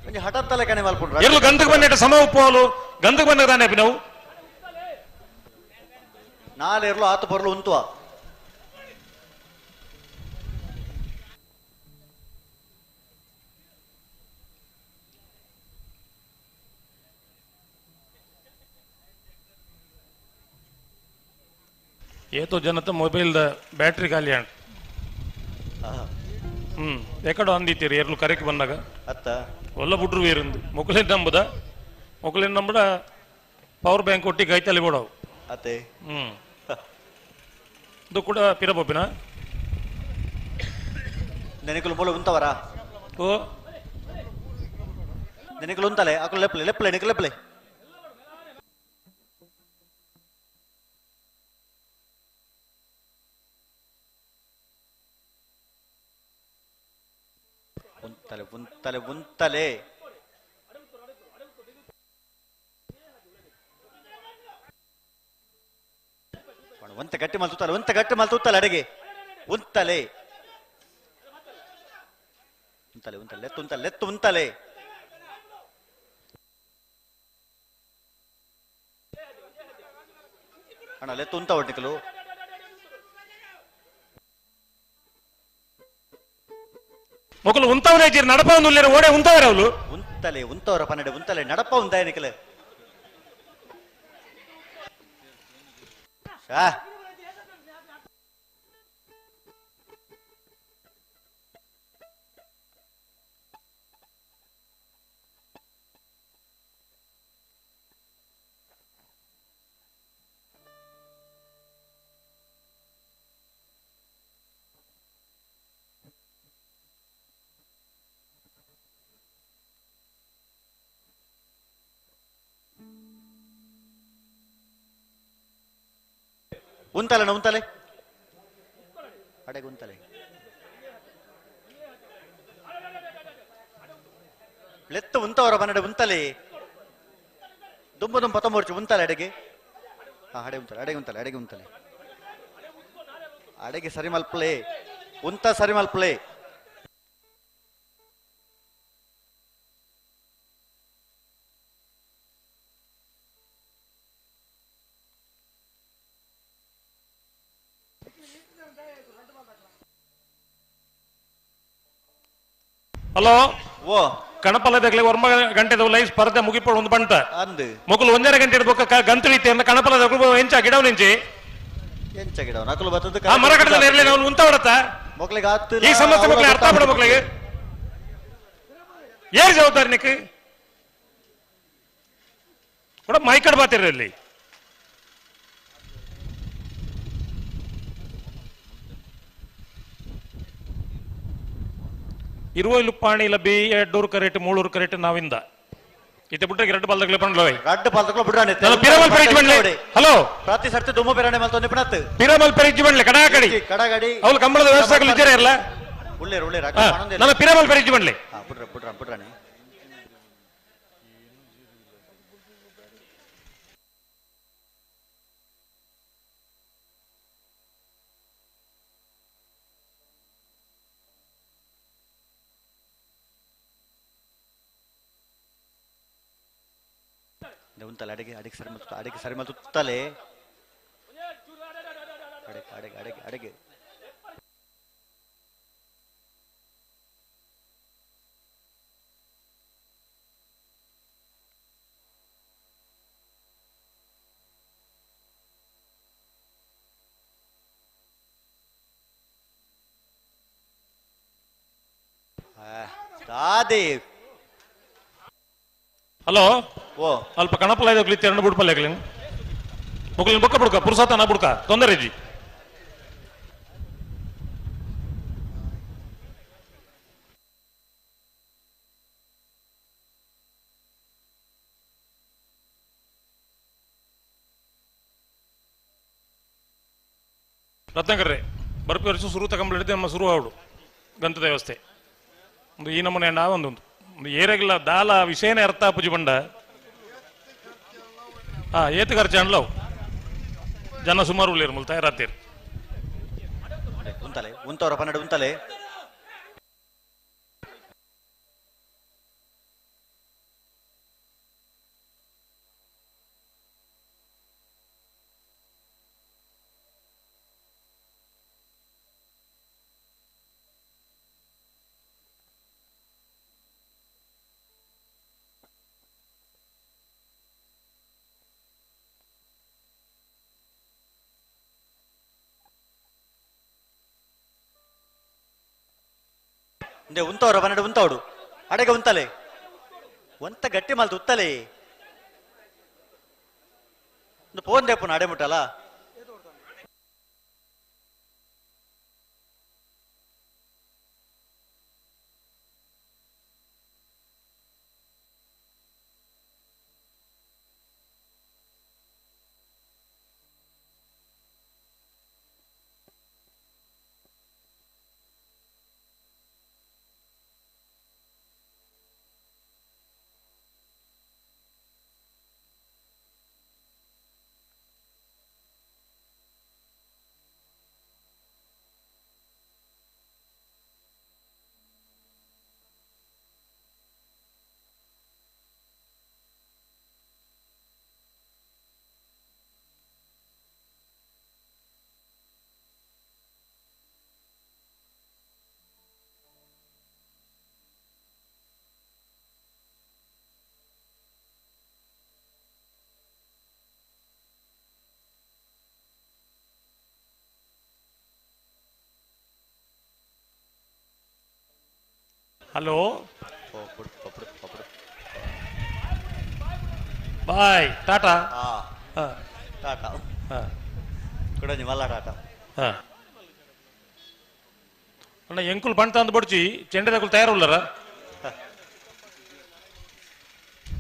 ಒಂಜಿ ಹಠಾತ್ ತಲೆ ಕಣೆ ಮಲ್ಪುಂಡ್ರ ಎರ್ಲು ಗಂಧಕ್ಕೆ ಬಂದೇಟ ಸಮ ಉಪ್ಪೋಲು ಗಂಧಕ್ಕೆ ಬಂದ ತಾನೆ ಅಭಿ ನಾವು ನಾಳೆ ಎರ್ಲು ಆತು ಬರಲು ಉಂತುವ ಏತೋ ಜನತ ಮೊಬೈಲ್ದ ಬ್ಯಾಟ್ರಿ ಖಾಲಿ ಅಂಡ್ ಎಕಡೋ ಅಂದಿತ್ತೀರಿ ಎರ್ಲು ಕರೆಕ್ ಬಂದಾಗ ಅತ್ತ ಒಲ್ಲ ಬುಡ್ರು ವೇರಿಂದು ಮೊಕಲೇನ್ ನಂಬುದ ಮೊಕಲೇನ್ ನಂಬುಡ ಪವರ್ ಬ್ಯಾಂಕ್ ಒಟ್ಟಿಗೆ ಕೈತಲ್ಲಿ ಬೋಡವು ಅತ್ತೆ ಇದು ಕೂಡ ಪಿರಬೊಬ್ಬಿನ ನೆನಕುಲು ಮೂಲ ಉಂತವರ ಓ ನೆನಕುಲು ಉಂತಲೆ ಅಕುಲು ಲೆಪ್ಲೆ ಲೆಪ್ಲೆ ನೆನಕು ಲೆಪ್ಲೆ ಉಂತಲೆ ಉಂತಲೆ ಉಂತಲೆ ಒಂತ ಗಟ್ಟಿ ಮಲ್ತುತ್ತಲೆ ಒಂತ ಗಟ್ಟಿ ಮಲ್ತುತ್ತಲೆ ಅಡಿಗೆ ಉಂತಲೆ ಉಂತಲೆ ಉಂತಲೆ ಲೆತ್ತು ಉಂತಲೆ ಲೆತ್ತು ಉಂತಲೆ ಅಣ್ಣ ಲೆತ್ತು ಉಂತ ಒಟ್ಟಿಕಲು ಮೊಕಲು ಉಂತವನೇ ಜೀರ್ ನಡಪ ಒಂದು ಉಲ್ಲೇರ ಓಡೆ ಉಂತವರ ಅವಳು ಉಂತಲೆ ಉಂತವರ ಪನ್ನಡೆ ಉಂತಲೆ ನಡಪ ಉಂತಾಯ ನಿಕಲೆ ಶಾ ಉಂತಲೆ ಉಂತಲೆ ಅಡೆಗೆ ಉಂತಲೆ ಲೆತ್ತು ಉಂತವರ ಬನ್ನಡೆ ಉಂತಲೆ ದುಂಬು ದುಂಬ ಪತ್ತೊಂಬರ್ಚು ಉಂತಲೆ ಅಡೆಗೆ ಹಾ ಅಡೆ ಉಂತಲೆ ಅಡೆಗೆ ಉಂತಲೆ ಅಡೆಗೆ ಉಂತಲೆ ಅಡೆಗೆ ಸರಿ ಮಲ್ಪಲೆ ಉಂತ ಸರಿ ಮಲ್ಪಲೆ ಹಲೋ ಓ ಕಣಪಲದಗ್ಲೆ ಒರ್ಮ ಗಂಟೆದ ಲೈ ಸ್ಪರ್ಧೆ ಮುಗಿಪೋಡು ಒಂದು ಬಂಟ ಅಂದು ಮೊಕಲು ಒಂದರ ಗಂಟೆ ಬೊಕ್ಕ ಗಂತಳಿತೆ ಅಂದ ಕಣಪಲದ ಎಂಚ ಗಿಡವ್ ನಿಂಚಿ ಎಂಚ ಗಿಡವ್ ನಕಲು ಬತ್ತದ ಆ ಮರ ಕಟ್ಟದ ಇರಲಿ ನಾವು ಉಂತ ಹೊಡತ ಮೊಕ್ಲಿಗೆ ಆತು ಈ ಸಮಸ್ಯೆ ಮಕ್ಳಿಗೆ ಅರ್ಥ ಬಿಡ ಮಕ್ಳಿಗೆ ಏರ್ ಜವಾಬ್ದಾರಿ ನಿಕ್ ಕೂಡ ಮೈಕಡ್ ಬಾತಿರ ಇಲ್ಲಿ ಇರುವ ಇಲ್ಲುಪ್ಪಾಣಿ ಇಲ್ಲ ಬಿ ಎರಡೂರು ಕರೆಟ್ ಮೂಳೂರು ಕರೆಟ್ ನಾವಿಂದ ಇತ್ತೆ ಬಿಟ್ರೆ ಎರಡು ಬಾಲ್ದಗ್ಲೆ ಪಂಡ್ಲೋಯ್ ರಡ್ಡು ಬಾಲ್ದಗ್ಲ ಬಿಡ್ರಾಣೆ ಪಿರಮಲ್ ಪೆರಿಜ್ ಬಂಡ್ಲೆ ಹಲೋ ಪ್ರತಿ ಸರ್ತಿ ದುಮ್ಮ ಪಿರಾಣೆ ಮಲ್ತೊಂದು ಪಣತ್ ಪಿರಮಲ್ ಪೆರಿಜ್ ಬಂಡ್ಲೆ ಕಡಾಕಡಿ ಕಡಗಡಿ ಅವಳು ಕಂಬಳದ ವ್ಯವಸ್ಥೆಗಳು ಇದ್ದೀರ ಇರಲ್ಲ ಉಳ್ಳೇರು ಉಳ್ಳೇರು ನನ್ನ ಪಿರಮಲ್ ಪೆರಿಜ್ ಬಂಡ್ಲೆ ಬಿಡ್ರ ಬಿಡ್ರ ಬಿಡ್ರಾಣೆ ಉಂತಲ್ಲ ಅಡಿಗೆ ಅಡಿಗೆ ಸರಿ ಮತ್ತು ಅಡಿಗೆ ಸರಿ ಮತ್ತು ತಲೆ ಅಡಿಗೆ ಅಡಿಗೆ ಅಡಿಗೆ ಅಡಿಗೆ ದಾದಿ ಹಲೋ ಓ ಅಲ್ಪ ಕಣಪಲ ಇದ್ದೋಗ್ಲಿ ತೆರண்டு ಬುಡ್ಪಲ್ಲ ಮೊಗಲಿನ ಬೊಕ್ಕ ಬುಡ್ಕ ಪುರುಷಾತನ ಬುಡ್ಕ ತೊಂದರೆ ಇಜ್ಜಿ ರತ್ನಾಕರ್ರೆ ಬರ್ಪಿ ವರ್ಷ ಸುರು ತಗೊಂಬಿಡಿದೆ ನಮ್ಮ ಸುರು ಆವಡು ಗಂತದ ವ್ಯವಸ್ಥೆ ಒಂದು ಈ ನಮೂನೆ ಒಂದೊಂದು ಒಂದು ಏರಾಗಿಲ್ಲ ದಾಲ ವಿಷಯನೇ ಅರ್ಥ ಪೂಜೆ ಬಂಡ ಹಾ ಏತು ಖರ್ಚು ಅನ್ಲವು ಜನ ಸುಮಾರು ಉಳ್ಳೇರು ಮುಲ್ ತಯಾರಾತೀರಿ ಉಂತಲೆ ಉಂತವ್ರ ಪನ್ನಡ ಉಂತಲೆ ಇಂದೆ ಉಂತವ್ರ ಪನ್ನಡ ಉಂತವಡು ಅಡೆಗೆ ಉಂತಲೆ ಒಂತ ಗಟ್ಟಿ ಮಲ್ತು ಉತ್ತಲೆ ಒಂದು ಫೋನ್ ದೇಪುನ ಅಡೆ ಮುಟ್ಟಲ್ಲ ಹಲೋ ಬಾಯ್ ಟಾಟಾ ಟಾಟಾ ಕೂಡ ಮಲ್ಲ ಟಾಟಾ ಹಾ ಅಣ್ಣ ಎಂಕುಲ್ ಬಂಟ ಅಂದ್ ಬಡ್ಚಿ ಚೆಂಡೆದಕುಲ್ ತಯಾರುಲ್ಲರ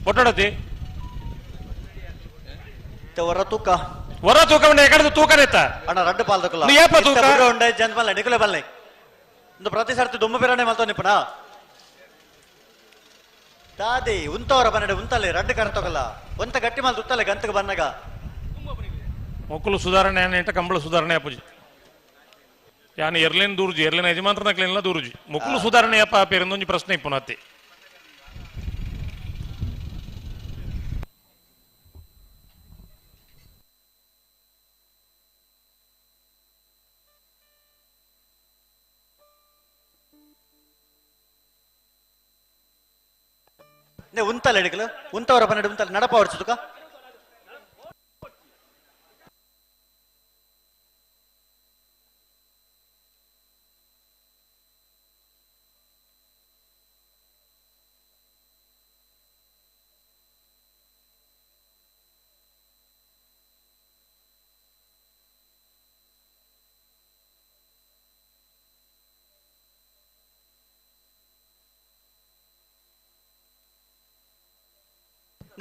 ಒಟ್ಟಡತಿ ಹೊರ ತೂಕ ಹೊರ ತೂಕ ಉಂಡೆ ಎಕಡದು ತೂಕನೆತ್ತ ಅಣ್ಣ ರಡ್ಡು ಪಾಲ್ದಕುಲ್ಲ ನೀ ಏಪ ತೂಕ? ಉಂಡೆ ಜನ್ಮಲ್ಲ ನಿಕುಲೆ ಬಲ್ಲೆ ಒಂದು ಪ್ರತಿ ಸರ್ತಿ ದುಮ್ಮ ಬಿರಾಣೆ ಮಲ್ತೋ ನಿಪ್ಪಣ ದಾದಿ ಉಂತವರ ಬನ್ನಡೆ ಉಂತಲೆ ರಡ್ಡು ಕರ್ತೋಗಲ್ಲ ಒಂತ ಗಟ್ಟಿ ಮಲ್ತು ಉತ್ತಲೆ ಗಂತಕ್ಕೆ ಬನ್ನಗ ಮೊಕ್ಕಲು ಸುಧಾರಣೆ ಏನೇಂಟ ಕಂಬಳ ಸುಧಾರಣೆ ಅಪ್ಪುಜಿ ಯಾನ್ ಎರ್ಲೇನ್ ದೂರ್ಜಿ ಎರ್ಲೇನ್ ಯಜಮಾನ್ರನ ಕ್ಲೇನ್ಲ ದೂರ್ಜಿ ಮೊಕ್ಕಲು ಸುಧಾರಣೆ ಅಪ್ಪ ಪೇರೊಂದೊಂಜಿ ಪ್ರಶ್ನೆ ಇಪ್ಪು ಉಂತಲ್ಲ ಹಿಡಿಕಲು ಉಂತವರ ಪನ್ನಡ ಉಂತಲ್ಲ ನಡಪ ಹೊಡ್ಸುದುಕ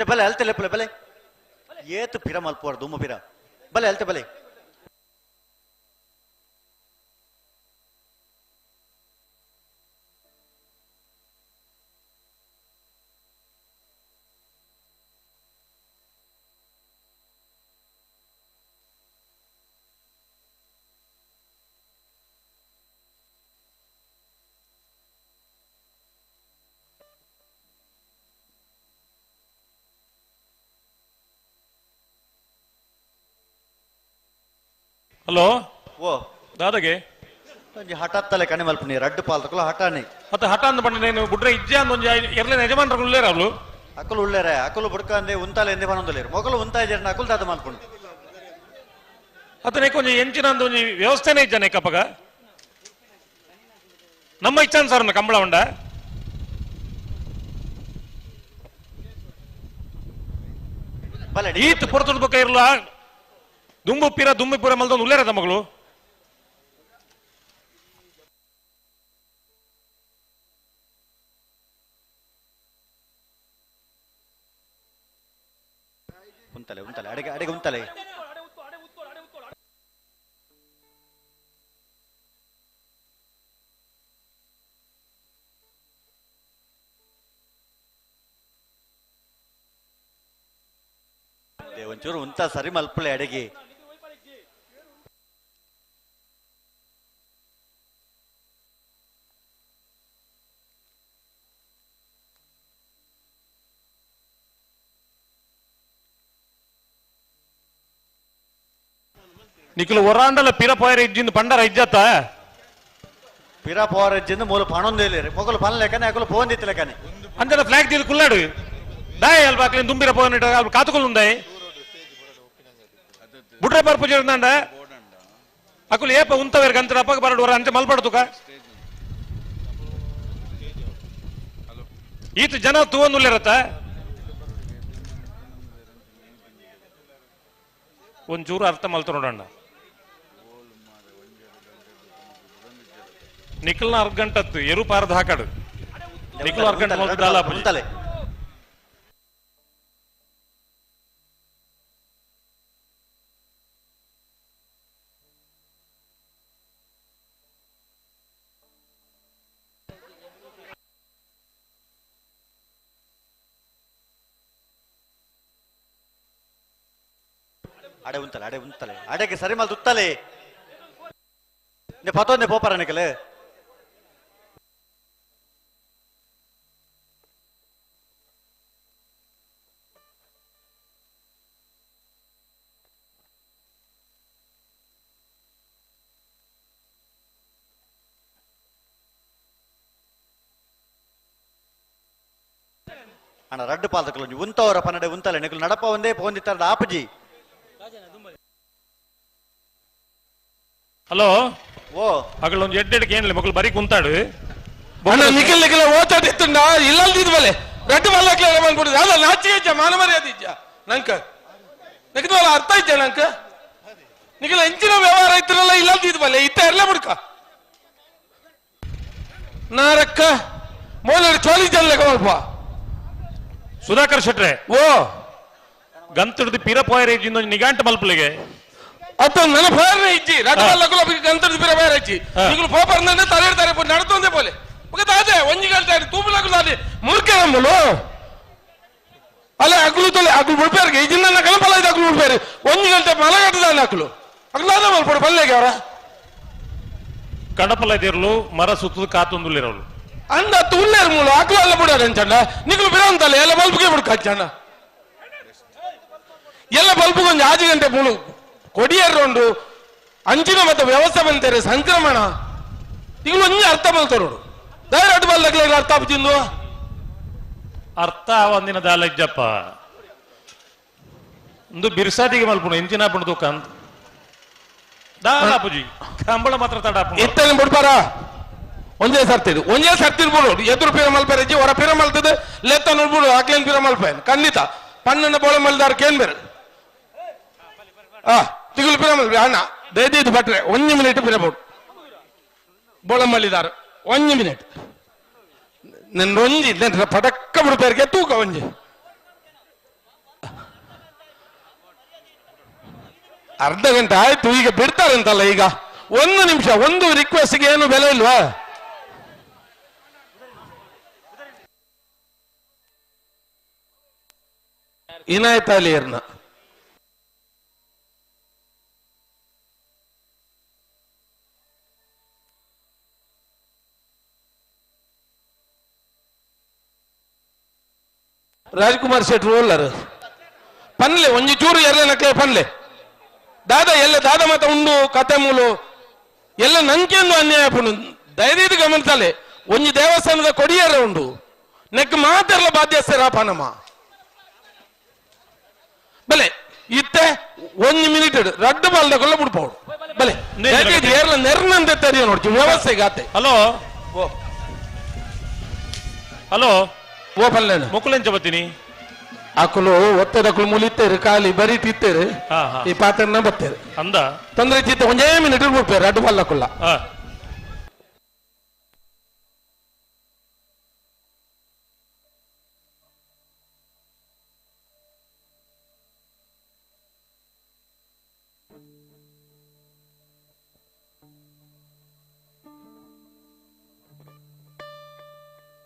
ಬಲೆ ಅಲ್ತೆ ಲೆಪ್ಪಲೆ ಬಲೆ ಏತು ಪಿರ ಮಲ್ಪುವಾರ ದುಮ್ಮು ಪಿರ ಬಲೆ ಅಲ್ತೆ ಬಲೆ ಹಲೋ ಓ ದಾದಾಗೆ ಒಂಜಿ ಹಠಾತ್ತಲೆ ಕಣಿ ಮಲ್ಪುನಿ ರಡ್ಡು ಪಾಲ್ತಕುಲು ಹಠಾನೆ ಮತ್ತೆ ಹಠ ಅಂದ ಪಂಡ ನೇನು ಬುಡ್ರೆ ಇಜ್ಜೆ ಅಂದ ಒಂಜಿ ಎರ್ಲೆನ ಯಜಮಾನ್ರ ಉಳ್ಳೇರ ಅವಳು ಅಕುಲು ಉಳ್ಳೇರೆ ಅಕುಲು ಬುಡ್ಕಂದೆ ಉಂತಾಲೆ ಎಂದೆ ಪನೊಂದುಲ್ಲೇರು ಮೊಗಲು ಉಂತಾಯಿಜೆರ್ನ ಅಕುಲು ದಾದ ಮಲ್ಪುಂಡು ಅತನೆ ಒಂಜಿ ಎಂಚಿನ ಅಂದ ಒಂಜಿ ವ್ಯವಸ್ಥೆನೇ ಇಜ್ಜಾನೆ ಕಪಗ ನಮ್ಮ ಇಚ್ಛಾನುಸಾರ ಕಂಬಳ ಉಂಡ ಈತ್ ಪೊರತುಡ್ ಬೊಕ್ಕ ಇರ್ಲ ದುಂಬು ಪಿರ ದುಂಬು ಪುರ ಮಲ್ದೊಂದು ಉಲ್ಲೇರ ಮಗಳು ಉಂತಲೆ ಉಂತಲೆ ಅಡಿಗೆ ಅಡಿಗೆ ಉಂತಲೆ ಒಂಚೂರು ಉಂತ ಸರಿ ಮಲ್ಪಲೆ ಅಡಿಗೆ ನಿಖಲು ಒರಾಂಡಲ ಪಿರ ಪೋಯರ ಇಜ್ಜಿಂದ ಪಂಡರ ಇಜ್ಜತ್ತ ಪಿರ ಪೋರ ಇಜ್ಜಿಂದ ಮೂಲ ಪಣೊಂದು ಇಲ್ಲ ಮೊಗಲು ಪನ್ ಲೆಕ್ಕನೆ ಅಕಲು ಪೋಂದಿತ್ತು ಲೆಕ್ಕನೆ ಅಂಜನ ಫ್ಲಾಗ್ ದೀಲ್ ಕುಲ್ಲಾಡು ದಾಯ್ ಅಲ್ಪ ಅಕ್ಲಿನ್ ದುಂಬಿರ ಪೋನ ಅಲ್ಪ ಕಾತುಕುಲು ಉಂದಾಯ್ ಬುಡ್ರೆ ಪರ್ಪು ಜೇರ್ದಾಂಡ ಅಕುಲು ಏಪ ಉಂತವೇರ್ ಗಂತರ ಅಪ್ಪಗ ಬರಡು ಹೊರ ಅಂಚೆ ಮಲ್ಪಡ್ತುಕ ಈತ ಜನ ತೂವೊಂದುಲ್ಲೇರತ್ತ ಒಂಚೂರು ಅರ್ಥ ಮಲ್ತು ನೋಡಣ್ಣ ನಿಖಲ್ನ ಅರ್ಧ ಗಂಟತ್ತು ಎರು ಪಾರದ ಹಾಕಾಡು ನಿಖಲ್ ಅರ್ಧ ಗಂಟೆ ಮಲ್ತು ದಾಲ ಉಂತಲೆ ಅಡೆ ಉಂತಲೆ ಅಡೆ ಉಂತಲೆ ಅಡೆಗೆ ಸರಿ ಮಲ್ತು ಉತ್ತಲೆ ಪತ್ತೊಂದೆ ಪೋಪರ ನಿಕಲೆ ಅಣ್ಣ ರಡ್ಡು ಪಾಲ್ತಕಲು ಉಂತವರ ಪನ್ನಡೆ ಉಂತಲೆ ನಿಕಲು ನಡಪ ಒಂದೇ ಪೋಂದಿತ್ತಾರದ ಆಪಜಿ ಹಲೋ ಓ ಅಗಳೊಂದು ಎಡ್ಡೆಡ್ಗೆ ಏನಿಲ್ಲ ಮಕ್ಕಳು ಬರೀ ಕುಂತಾಡು ಅಣ್ಣ ನಿಖಲ್ ನಿಖಲ ಓತಾಡಿತ್ತುಂಡ ಇಲ್ಲಲ್ದಿದ್ವಲೆ ರಡ್ಡು ಮಲ್ಲಕ್ಲೆ ಬಂದ್ಬಿಡುದು ಅಲ್ಲ ನಾಚಿಕೆ ಇಜ್ಜ ಮಾನ ಮರ್ಯಾದೆ ಇಜ್ಜ ನಂಕ ನಿಖಿದ್ವಲ್ಲ ಅರ್ಥ ಇಜ್ಜ ನಂಕ ನಿಖಲ ಎಂಚಿನ ವ್ಯವಹಾರ ಇತ್ತಿರಲ್ಲ ಇಲ್ಲಲ್ದಿದ್ವಲೆ ಇತ್ತ ಇರ್ಲ ಬುಡ್ಕ ನಾರಕ್ಕ ಮೋಲರು ಚೋಲಿ ಜಲ್ಲ ಸ್ವಲ್ಪ ಸುಧಾಕರ್ ಶೆಟ್ರೆ ಓ ಗಂತುಡ್ದು ಪಿರ ಪೋಯರ ಇಜ್ಜಿಂದ ನಿಗಾಂಟ ಮಲ್ಪಲಿಗೆ ಅತ್ತ ನನ್ನ ಫೇರ್ನೆ ಇಜ್ಜಿ ರಡ್ಡು ಮಲ್ಲಕುಲ ಗಂತುಡ್ದು ಪಿರ ಪೋಯರ ಇಜ್ಜಿ ನಿಗುಲು ಪೋಪರ್ನೇ ತಲೆ ಇಡ್ತಾರೆ ನಡ್ತೊಂದೆ ಪೋಲೆ ఒక తాతే ಒಂಜಿ ಗಂಟೆ ತೂಪುಲಕು తాతే ಮೂರ್ಖೆ ನಮ್ಮಲು ಅಲ್ಲ ಅಗ್ಲು ತೊಲೆ ಅಗ್ಲು ಬುಡ್ಪೇರ್ಗೆ ಇಜಿನ್ನ ಕಲಪಲ ಇದು ಅಗ್ಲು ಬುಡ್ಪೇರು ಒಂಜಿ ಗಂಟೆ ಮಲಗಟ್ಟದಾನೆ ಅಗ್ಲು ಅಗ್ಲು ಅದ ಮಲ್ಪಡು ಪಲ್ಲೆಗೆ ಅವರ ಕಡಪಲ ಇದಿರ್ಲು ಮರ ಸುತ್ತದ ಕಾತೊಂದುಲ್ಲಿರೋಳು ಅಂದ ತುಳ್ಳೇರು ಮೂಲು ಅಗ್ಲು ಅಲ್ಲ ಬಿಡೋದು ಅಂಚಂಡ ನಿಗ್ಲು ಬಿಡೋಂತಲ್ಲ ಎಲ್ಲ ಬಲ್ಬ್ಗೆ ಬಿಡ್ಕ ಹಚ್ಚಣ್ಣ ಎಲ್ಲ ಬಲ್ಬ್ಗೆ ಒಂದು ಆಜಿ ಗಂಟೆ ಮೂಲು ಕೊಡಿಯರ್ರುಂಡು ಅಂಚಿನ ಮತ್ತೆ ವ್ಯವಸ್ಥೆ ಬಂತಾರೆ ಸಂಕ್ರಮಣ ಈಗಲೂ ಒಂಜಿ ಅರ್ಥ ಮಲ್ತರೋಡು ದಾಯ ಅಡ್ಡು ಬಲ್ಲಗ್ಲ ಅರ್ಥ ಆಪುಜಿಂದು ಅರ್ಥ ಒಂದಿನ ದಾಲಜ್ಜಪ್ಪ ಒಂದು ಬಿರ್ಸಾದಿಗೆ ಮಲ್ಪುಣ ಇಂಚಿನ ಪುಣ ತೂಕ ಅಂತ ದಾಲಾಪುಜಿ ಕಂಬಳ ಮಾತ್ರ ತಡಾಪು ಇತ್ತನೆ ಬಿಡ್ಪಾರ ಒಂದೇ ಸರ್ತಿದು ಒಂದೇ ಸರ್ತಿರ್ಬೋದು ಎದುರು ಪೀರ ಮಲ್ಪೆರಜ್ಜಿ ಹೊರ ಪೀರ ಮಲ್ತದ ಲೆತ್ತ ನೋಡ್ಬಿಡು ಆಕ್ಲೇನ್ ಪೀರ ಮಲ್ಪೇನ್ ಖಂಡಿತ ಪಣ್ಣನ ಬೋಳ ಮಲ್ದಾರ ಕೇನ್ ಬೇರೆ ಆ ತಿಗುಲು ಪೀರ ಮಲ್ಪೆ ಅಣ್ಣ ದಯದೀದು ಭಟ್ರೆ ಒಂಜಿ ಮಿನಿಟ್ ಪಿರಬೋದು ಬೋಳ ಮಲ್ಲಿದಾರ ಒಂಜಿ ಮಿನಿಟ್ ನನ್ನ ಒಂಜಿ ನನ್ನ ಪಟಕ್ಕ ಬಿಡ್ಪೇರಿಗೆ ತೂಕ ಒಂಜಿ ಅರ್ಧ ಗಂಟೆ ಆಯ್ತು ಈಗ ಬಿಡ್ತಾರಂತಲ್ಲ ಈಗ ಒಂದು ನಿಮಿಷ ಒಂದು ರಿಕ್ವೆಸ್ಟ್ಗೆ ಏನು ಬೆಲೆ ಇಲ್ವಾ ಇನಾಯತ್ ಅಲಿಯರ್ನ ರಾಜ್ಕುಮಾರ್ ಶೆಟ್ರು ಓಲ್ಲರು ಪನ್ಲೆ ಒಂಜಿ ಚೂರು ಎರಲೆ ಪನ್ಲೆ ದಾದಾ ಎಲ್ಲ ದಾದ ಮತ ಉಂಡು ಕತೆ ಮೂಲು ಎಲ್ಲ ನಂಕೆಂದು ಅನ್ಯಾಯ ಪುಣು ದಯದೀದು ಗಮನಿಸಲೆ ಒಂಜಿ ದೇವಸ್ಥಾನದ ಕೊಡಿಯರ ಉಂಡು ನೆಕ್ ಮಾತೆರ್ಲ ಬಾಧ್ಯಸ್ಥರ ಪನಮ ಬಲೆ ಇತ್ತೆ ಒಂಜಿ ಮಿನಿಟ್ ರಡ್ಡು ಬಾಲ್ದ ಕೊಲ್ಲ ಬಿಡ್ಪೋಡು ಬಲೆ ಏರ್ಲ ನೆರ್ನಂತೆ ತೆರಿಯ ನೋಡ್ತಿ ವ್ಯವಸ್ಥೆ ಗಾತೆ ಹಲೋ ಹಲೋ ಓ ಪಲ್ಲೇನು ಮುಕುಲೆಂಚ ಬತ್ತೀನಿ ಅಕುಲು ಒತ್ತದಕುಲು ಮುಲಿತ್ತೇರು ಖಾಲಿ ಬರೀ ತಿತ್ತೇರು ಈ ಪಾತ್ರನ ಬತ್ತೇರು ಅಂದ ತೊಂದರೆ ಚಿತ್ತ ಒಂದೇ ಮಿನಿಟ್ ಬಿಡ್ಪೇರು ಅಡ್ಡು ಬಲ್ಲಕುಲ್ಲ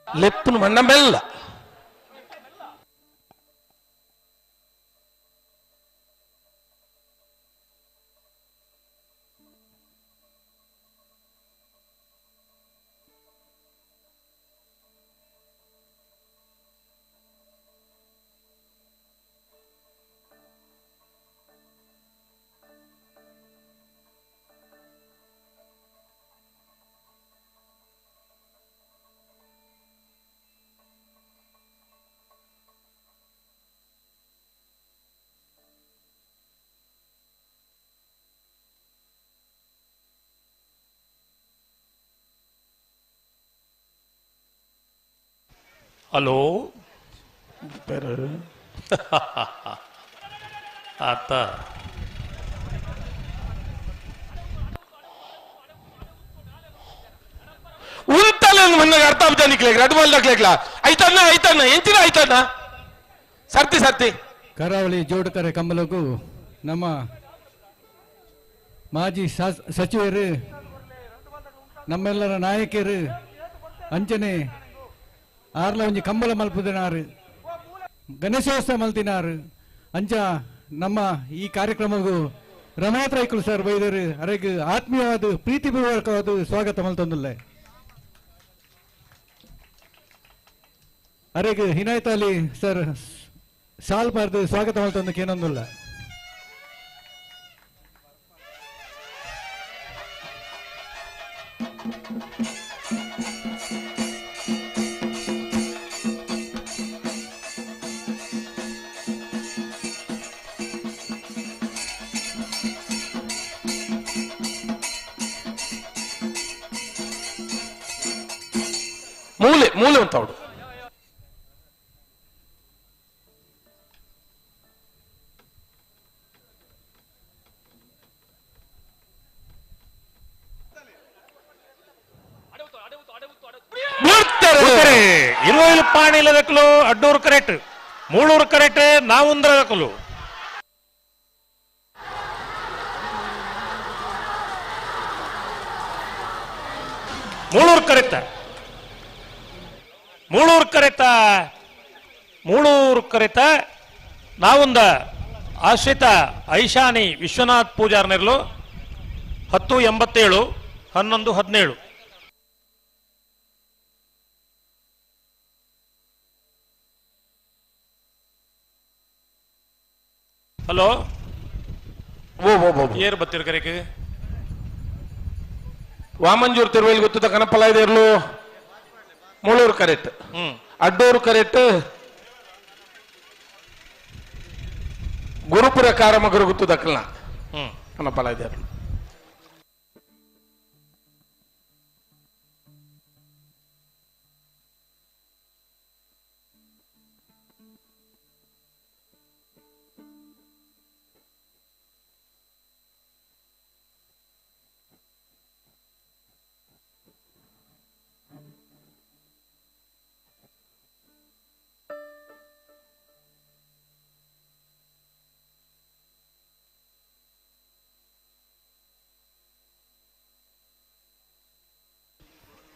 ಲೆಪ್ಪುನು ಮಣ್ಣ ಬೆಲ್ಲ ಹಲೋ ಆತ ಉಂತಲ್ಲ ಮೊನ್ನೆ ಅರ್ಥ ಆಗ್ತಾನೆ ರಡ್ಡು ಮಲ್ದಾಕ್ಲೇಕ್ಲ ಐತಣ್ಣ ಐತಣ್ಣ ಎಂಚಿನ ಐತಣ್ಣ ಸರ್ತಿ ಸರ್ತಿ ಕರಾವಳಿ ಜೋಡುಕರೆ ಕಂಬಲಗೂ ನಮ್ಮ ಮಾಜಿ ಸಚಿವರು ನಮ್ಮೆಲ್ಲರ ನಾಯಕರು ಅಂಚನೆ ಆರ್ಲ ಒಂಜಿ ಕಂಬಳ ಮಲ್ಪುದಿನಾರು ಗಣೇಶೋತ್ಸವ ಮಲ್ತಿನಾರು ಅಂಚ ನಮ್ಮ ಈ ಕಾರ್ಯಕ್ರಮಗೂ ರಮಾತ್ ರೈಕುಲು ಸರ್ ಬೈದರು ಅರೆಗ್ ಆತ್ಮೀಯವಾದ ಪ್ರೀತಿಪೂರ್ವಕವಾದ ಸ್ವಾಗತ ಮಲ್ತೊಂದುಲ್ಲೆ ಅರೆಗ್ ಹಿನಾಯತ್ ಅಲಿ ಸರ್ ಸಾಲ್ ಪಾರ್ದು ಸ್ವಾಗತ ಮಲ್ತೊಂದಕ್ಕೆ ಏನೊಂದುಲ್ಲ. ಮೂಲೆ ಮೂಲೆ ಅಂತ ಅವಳು ಇರುವೈಲು ಪಾಣಿಲದಕ್ಕಲು ಅಡ್ಡೂರು ಕರೆಕ್ಟ್ ಮೂಳೂರು ಕರೆಕ್ಟ್ ನಾವುಂದ್ರದಕ್ಕಲು ಮೂಳೂರು ಕರೆಕ್ಟ ಮೂಳೂರು ಕರೆತ ಮೂಳೂರು ಕರೆತ ನಾವೊಂದ ಆಶ್ರಿತ ಐಶಾನಿ ವಿಶ್ವನಾಥ್ ಪೂಜಾರ್ನಿರ್ಲು 10:87 11:17. ಹಲೋ ಏರ್ ಬತ್ತಿರ ಕರೆಗೆ ವಾಮಂಜೂರ್ ತಿರುವೈಲ್ ಗೊತ್ತದ ಕನಪಲ ಇದೆ ಇರ್ಲು ಮೂಳೂರು ಕರೆಕ್ಟ್ ಅಡ್ಡೂರು ಕರೆಕ್ಟ್ ಗುರುಪುರ ಕಾರಮಗರು ಗುತ್ತು ದಕ್ಕಲ್ನ ಕನಪಲ ಇದ್ದಾರೆ.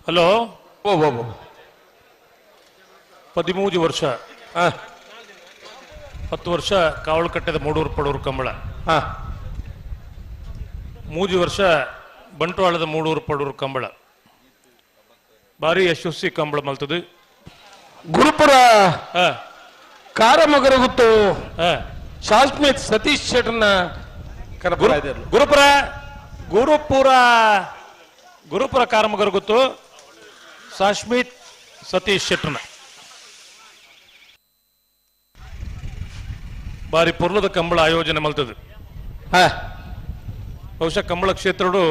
ಹಲೋ 13 ವರ್ಷ 10 ವರ್ಷ ಕಾವಲು ಕಟ್ಟೆದ ಮೂಡೂರು ಪಡೂರು ಕಂಬಳ 3 ವರ್ಷ ಬಂಟ್ವಾಳದ ಮೂಡೂರು ಪಡೂರು ಕಂಬಳ ಭಾರಿ ಯಶಸ್ವಿ ಕಂಬಳ ಮಲ್ತದು. ಗುರುಪುರ ಕಾರಮಗರ ಗುತ್ತು ಶಾಸ್ಮಿತ್ ಸತೀಶ್ ಶೆಟ್ಟರ್ನ ಗುರುಪುರ ಗುರುಪುರ ಗುರುಪುರ ಕಾರಮಗರ ಗುತ್ತು ಸಾಶ್ಮಿತ್ ಸತೀಶ್ ಶೆಟ್ಟರ್ನ ಬಾರಿ ಪೊರ್ಲದ ಕಂಬಳ ಆಯೋಜನೆ ಮಲ್ತದು. ಬಹುಶಃ ಕಂಬಳ ಕ್ಷೇತ್ರಡು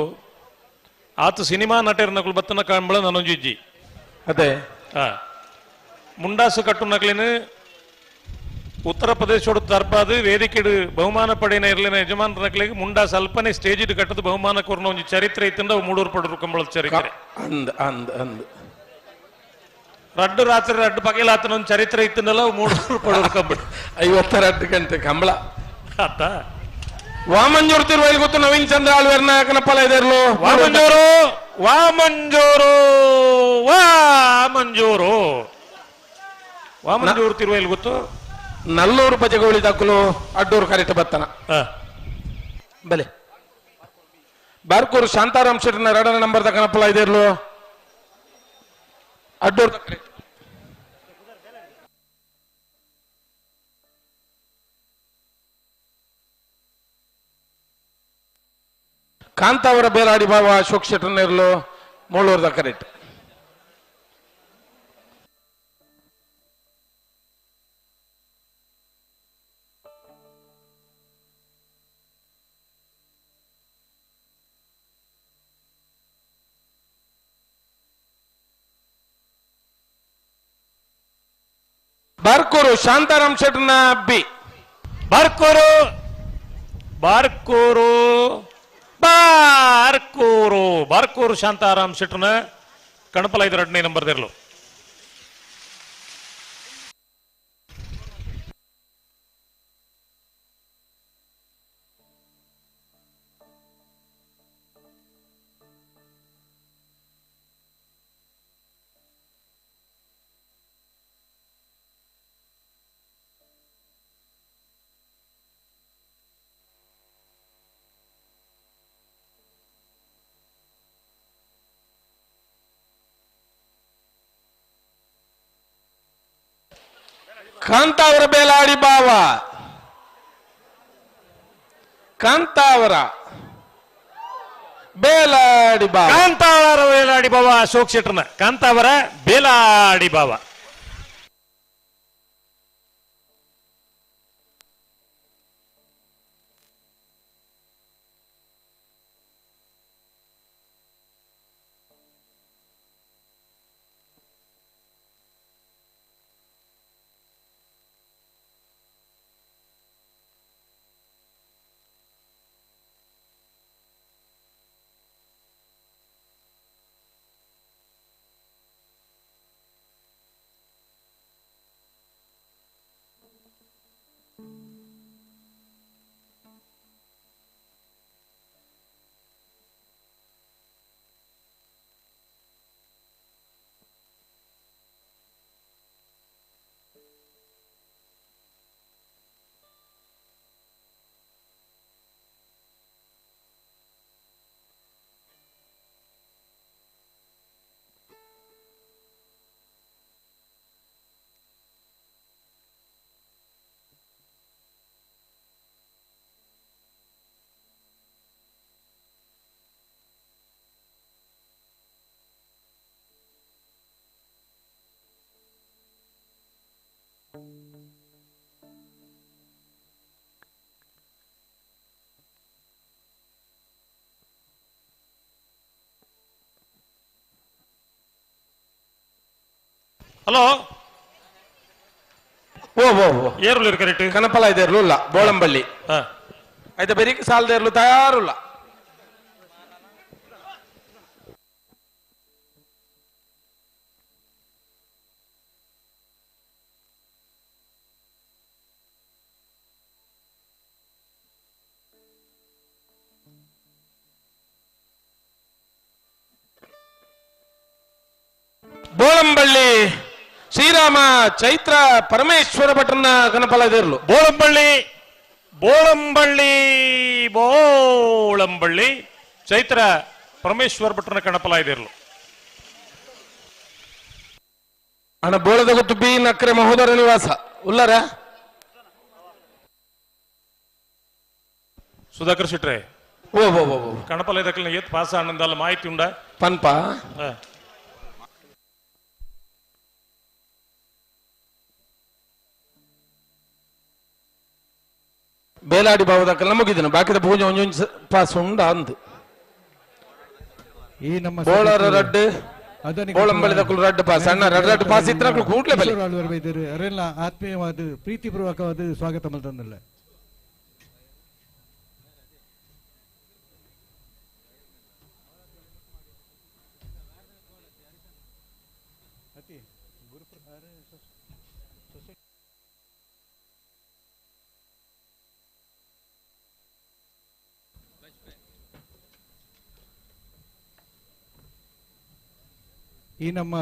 ಆತ ಸಿನಿಮಾ ನಟರ ನಕಲು ಬತ್ತನ ಕಂಬಳ ನನೊಂಜಿಜ್ಜಿ ಅದೇ ಮುಂಡಾಸು ಕಟ್ಟು ನಕಲಿನ ಉತ್ತರ ಪ್ರದೇಶೋಡು ತರ್ಪಾದು ವೇದಿಕೆಡು ಬಹುಮಾನ ಪಡೆಯನ ಇರಲಿನ ಯಜಮಾನ ನಕಲಿಗೆ ಮುಂಡಾಸ ಅಲ್ಪನೆ ಸ್ಟೇಜ್ ಕಟ್ಟದು ಬಹುಮಾನ ಕೊರ್ನ ಒಂಜಿ ಚರಿತ್ರೆ ಇತ್ತಿಂದ ಮೂಡೂರು ಪಡೂರು ಕಂಬಳದ ಚರಿತ್ರೆ. ಅಂದ್ ಅಂದ್ ಅಂದ್ ರಡ್ಡು ರಾತ್ರಿ ರಡ್ಡು ಪಗೆಲಾತನ ಒಂದು ಚರಿತ್ರೆ ಇತ್ತಿಂದಲ್ಲ ಮೂಡೂರು ಪಡೂರು ಕಂಬಳ 52 ಗಂಟೆ ಕಂಬಳ ಆತ. ವಾಮಂಜೂರು ತಿರುವೈಲ್ ಗೊತ್ತು ನವೀನ್ ಚಂದ್ರ ಆಳ್ವೇರ್ನ ಕನಪಲ ಇದಿರ್ಲು. ವಾಮಂಜೂರು ವಾಮಂಜೂರು ವಾಮಂಜೂರು ವಾಮಂಜೂರು ತಿರುವೈಲ್ ಗೊತ್ತು ನಲ್ಲೂರು ಪಜಗೋಳಿ ದಕ್ಕಲು ಅಡ್ಡೂರು ಕರೆಕ್ಟ್ ಬತ್ತನ ಬಲೆ. ಬಾರ್ಕೂರು ಶಾಂತಾರಾಮ್ ಶೆಟ್ಟರ್ನ 2ನೇ ನಂಬರ್ ಕನಪಲ ಇದಿರ್ಲು ಅಡ್ಡೂರು ಕರೆಕ್ಟ್. ಕಾಂತಾವರ ಬೇಲಾಡಿ ಬಾವ ಅಶೋಕ್ ಶೆಟ್ಟರ್ನ ಇರಲು ಮೂಳೂರ್ದ ಕರೆಕ್ಟ್. ಬಾರ್ಕೂರು ಶಾಂತಾರಾಮ್ ಶೆಟ್ಟರ್ನ ಬಿ. ಬಾರ್ಕೂರು ಬಾರ್ಕೂರು ಬಾರ್ಕೂರು ಬಾರ್ಕೂರು ಶಾಂತಾರಾಮ್ ಶೆಟ್ಟರ್ನ ಕಣಪಲ ಐದು 2ನೇ ನಂಬರ್ ಇರಲು. ಕಾಂತಾವರ ಬೇಲಾಡಿ ಬಾವ ಕಾಂತಾವರ ಬೇಲಾಡಿ ಬಾವ ಕಾಂತಾವರ ಬೇಲಾಡಿ ಬಾವ ಅಶೋಕ್ ಶೆಟ್ಟರ್ನ ಕಾಂತಾವರ ಬೇಲಾಡಿ ಬಾವ. ಹಲೋ ಓ ಓ ಓ ಏರುಲು ಕರೆಕ್ಟ್ ಕನಪಲ ಇದೇರ್ಲು ಇಲ್ಲ ಬೋಳಂಬಳ್ಳಿ ಆಯ್ತಾ ಬೆರಿಕ್ ಸಾಲದೇರ್ಲು ತಯಾರುಲ್ಲ ಬೋಳಂಬಳ್ಳಿ ಶ್ರೀರಾಮ ಚೈತ್ರ ಪರಮೇಶ್ವರ ಭಟ್ರನ್ನ ಕನಪಲ ಇದಿರ್ಲು ಬೋಳಂಬಳ್ಳಿ ಬೋಳಂಬಳ್ಳಿ ಬೋಳಂಬಳ್ಳಿ ಚೈತ್ರ ಪರಮೇಶ್ವರ ಭಟ್ರನ ಕಣಪಲ ಇದಿರ್ಲು ಅಣ್ಣ ಬೋಳದ ಗೊತ್ತು ಬಿ ನಕ್ರೆ ಮಹೋದರ ನಿವಾಸ ಉಲ್ಲರ ಸುಧಾಕರ್ ಶೆಟ್ರೆ ಓ ಓ ಓ ಕಣಪಲ ಇದಕ್ಕೆ ಏತ್ ಪಾಸ ಆನಂದಲ್ಲ ಮಾಹಿತಿ ಉಂಡ ಪನ್ಪ ಬೇಲಾಡಿ ಬಾವುದಕ್ಕೆಲ್ಲ ಮುಗಿದನು ಬಾಕಿದ ಪೂಜೆ ಒಂಜೊಂಜಿ ಪಾಸ್ ಉಂಡ ಅಂದು ಈ ನಮ್ಮ ಬೋಳರ ರಡ್ಡು ಬೋಳಂಬಳ್ಳಿ ದಕ್ಕಲು ರಡ್ಡು ಪಾಸ್ ಅಣ್ಣ ರಡ್ಡು ರಡ್ಡು ಪಾಸ್ ಇತ್ರ ಕೂಡ್ಲೆ ಬಲಿ ಅರೆಲ್ಲ ಆತ್ಮೀಯವಾದ ಪ್ರೀತಿಪೂರ್ವಕವಾದ ಸ್ವಾಗತ ಮಲ್ತಂದಲ್ಲ ಈ ನಮ್ಮ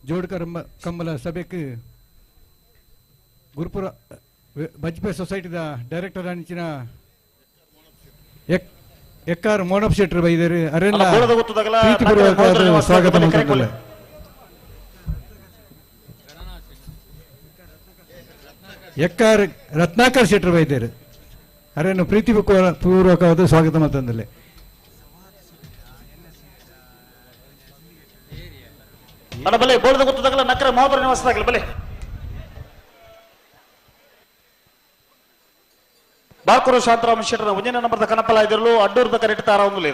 ಜೋಡ್ಕರ್ ಕಂಬಲ ಸಭೆಗೆ ಗುರುಪುರ ಬಜ್ಪೆ ಸೊಸೈಟಿದ ಡೈರೆಕ್ಟರ್ ಅಂಚಿನ ಎಕ್ಕಾರ್ ಮೋನಪ್ ಶೆಟ್ಟರ್ ಬೈದರು ಅರೆಲ್ಲ ಪ್ರೀತಿಪೂರ್ವಕವಾದ ಸ್ವಾಗತ ಮಾಡ್ತಾರೆ. ಎಕ್ಕಾರ್ ರತ್ನಾಕರ್ ಶೆಟ್ಟರ್ ಬೈದರು ಅರೇನು ಪ್ರೀತಿಪೂರ್ವಕವಾದ ಸ್ವಾಗತ ಮಾಡ್ತಂದಲ್ಲಿ. ಅಣ್ಣ ಬಲೆ ಬೋಳದ ಗೊತ್ತದಾಗಲ್ಲ ನಕ್ಕರ ಮಹೋದರ ನಿವಾಸದಾಗಲಿ ಬಲೆ ಬಾಕೂರು ಶಾಂತರಾಮ ಶೆಟ್ಟರ ಒಂಜನೇ ನಂಬರ್ದ ಕನಪಲ ಇದಿರಲು ಅಡ್ಡೂರ್ದ ಕರೆಕ್ಟ್ ತಾರ ಒಂದು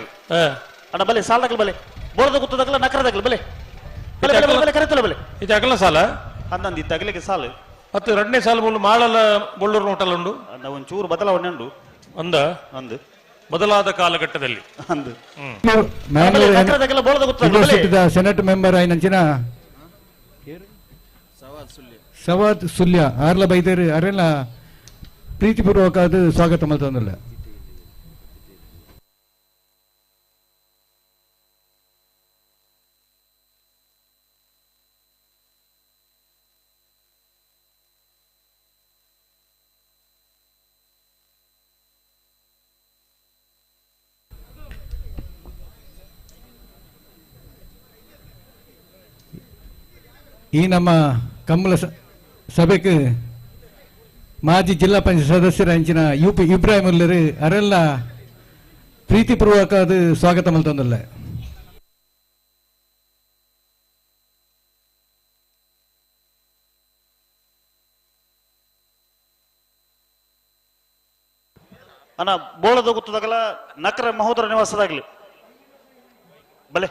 ಅಣ್ಣ ಬಲೆ ಸಾಲದಾಗಲಿ ಬಲೆ ಬೋಳದ ಗೊತ್ತದಾಗಲ್ಲ ನಕ್ಕರದಾಗಲಿ ಬಲೆ ಬಲೆ ಬಲೆ ಬಲೆ ಕರೆತಲ್ಲ ಬಲೆ ಇದು ಅಗಲ ಸಾಲ ಅಂದಂದು ಇತ್ತು ಅಗಲಿಗೆ ಸಾಲು ಮತ್ತು ಎರಡನೇ ಸಾಲು ಮುಳ್ಳು ಮಾಳಲ ಬೊಳ್ಳೂರು ಹೋಟೆಲ್ ಉಂಡು ಒಂಚೂರು ಬದಲಾವಣೆ ಉಂಡು ಅಂದ ಅಂದು ಬದಲಾದ ಕಾಲಘಟ್ಟದಲ್ಲಿ ಅಂದು ಸೆನೆಟ್ ಮೆಂಬರ್ ಆಯ್ನಂಚಿನ ಸವಾದ್ ಸುಲ್ಯ ಆರ್ಲ ಬೈದೇರು ಅರೆಲ್ಲ ಪ್ರೀತಿಪೂರ್ವಕ ಸ್ವಾಗತ ಮಲ್ತಂದಲ್ಲ. ಈ ನಮ್ಮ ಕಂಬಳ ಸಭೆಗೆ ಮಾಜಿ ಜಿಲ್ಲಾ ಪಂಚಾಯತ್ ಸದಸ್ಯರ ಅಂಚಿನ ಯು ಪಿ ಇಬ್ರಾಹಿಂ ಉಲ್ಲರು ಅರೆಲ್ಲ ಪ್ರೀತಿಪೂರ್ವಕ ಸ್ವಾಗತ ಮಲ್ತಂದಲ್ಲ. ಅಣ್ಣ ಬೋಳದ ಗೊತ್ತದಾಗಲ್ಲ ನಕರ ಮಹೋದರ ನಿವಾಸದಾಗ್ಲಿ ಬಲೆ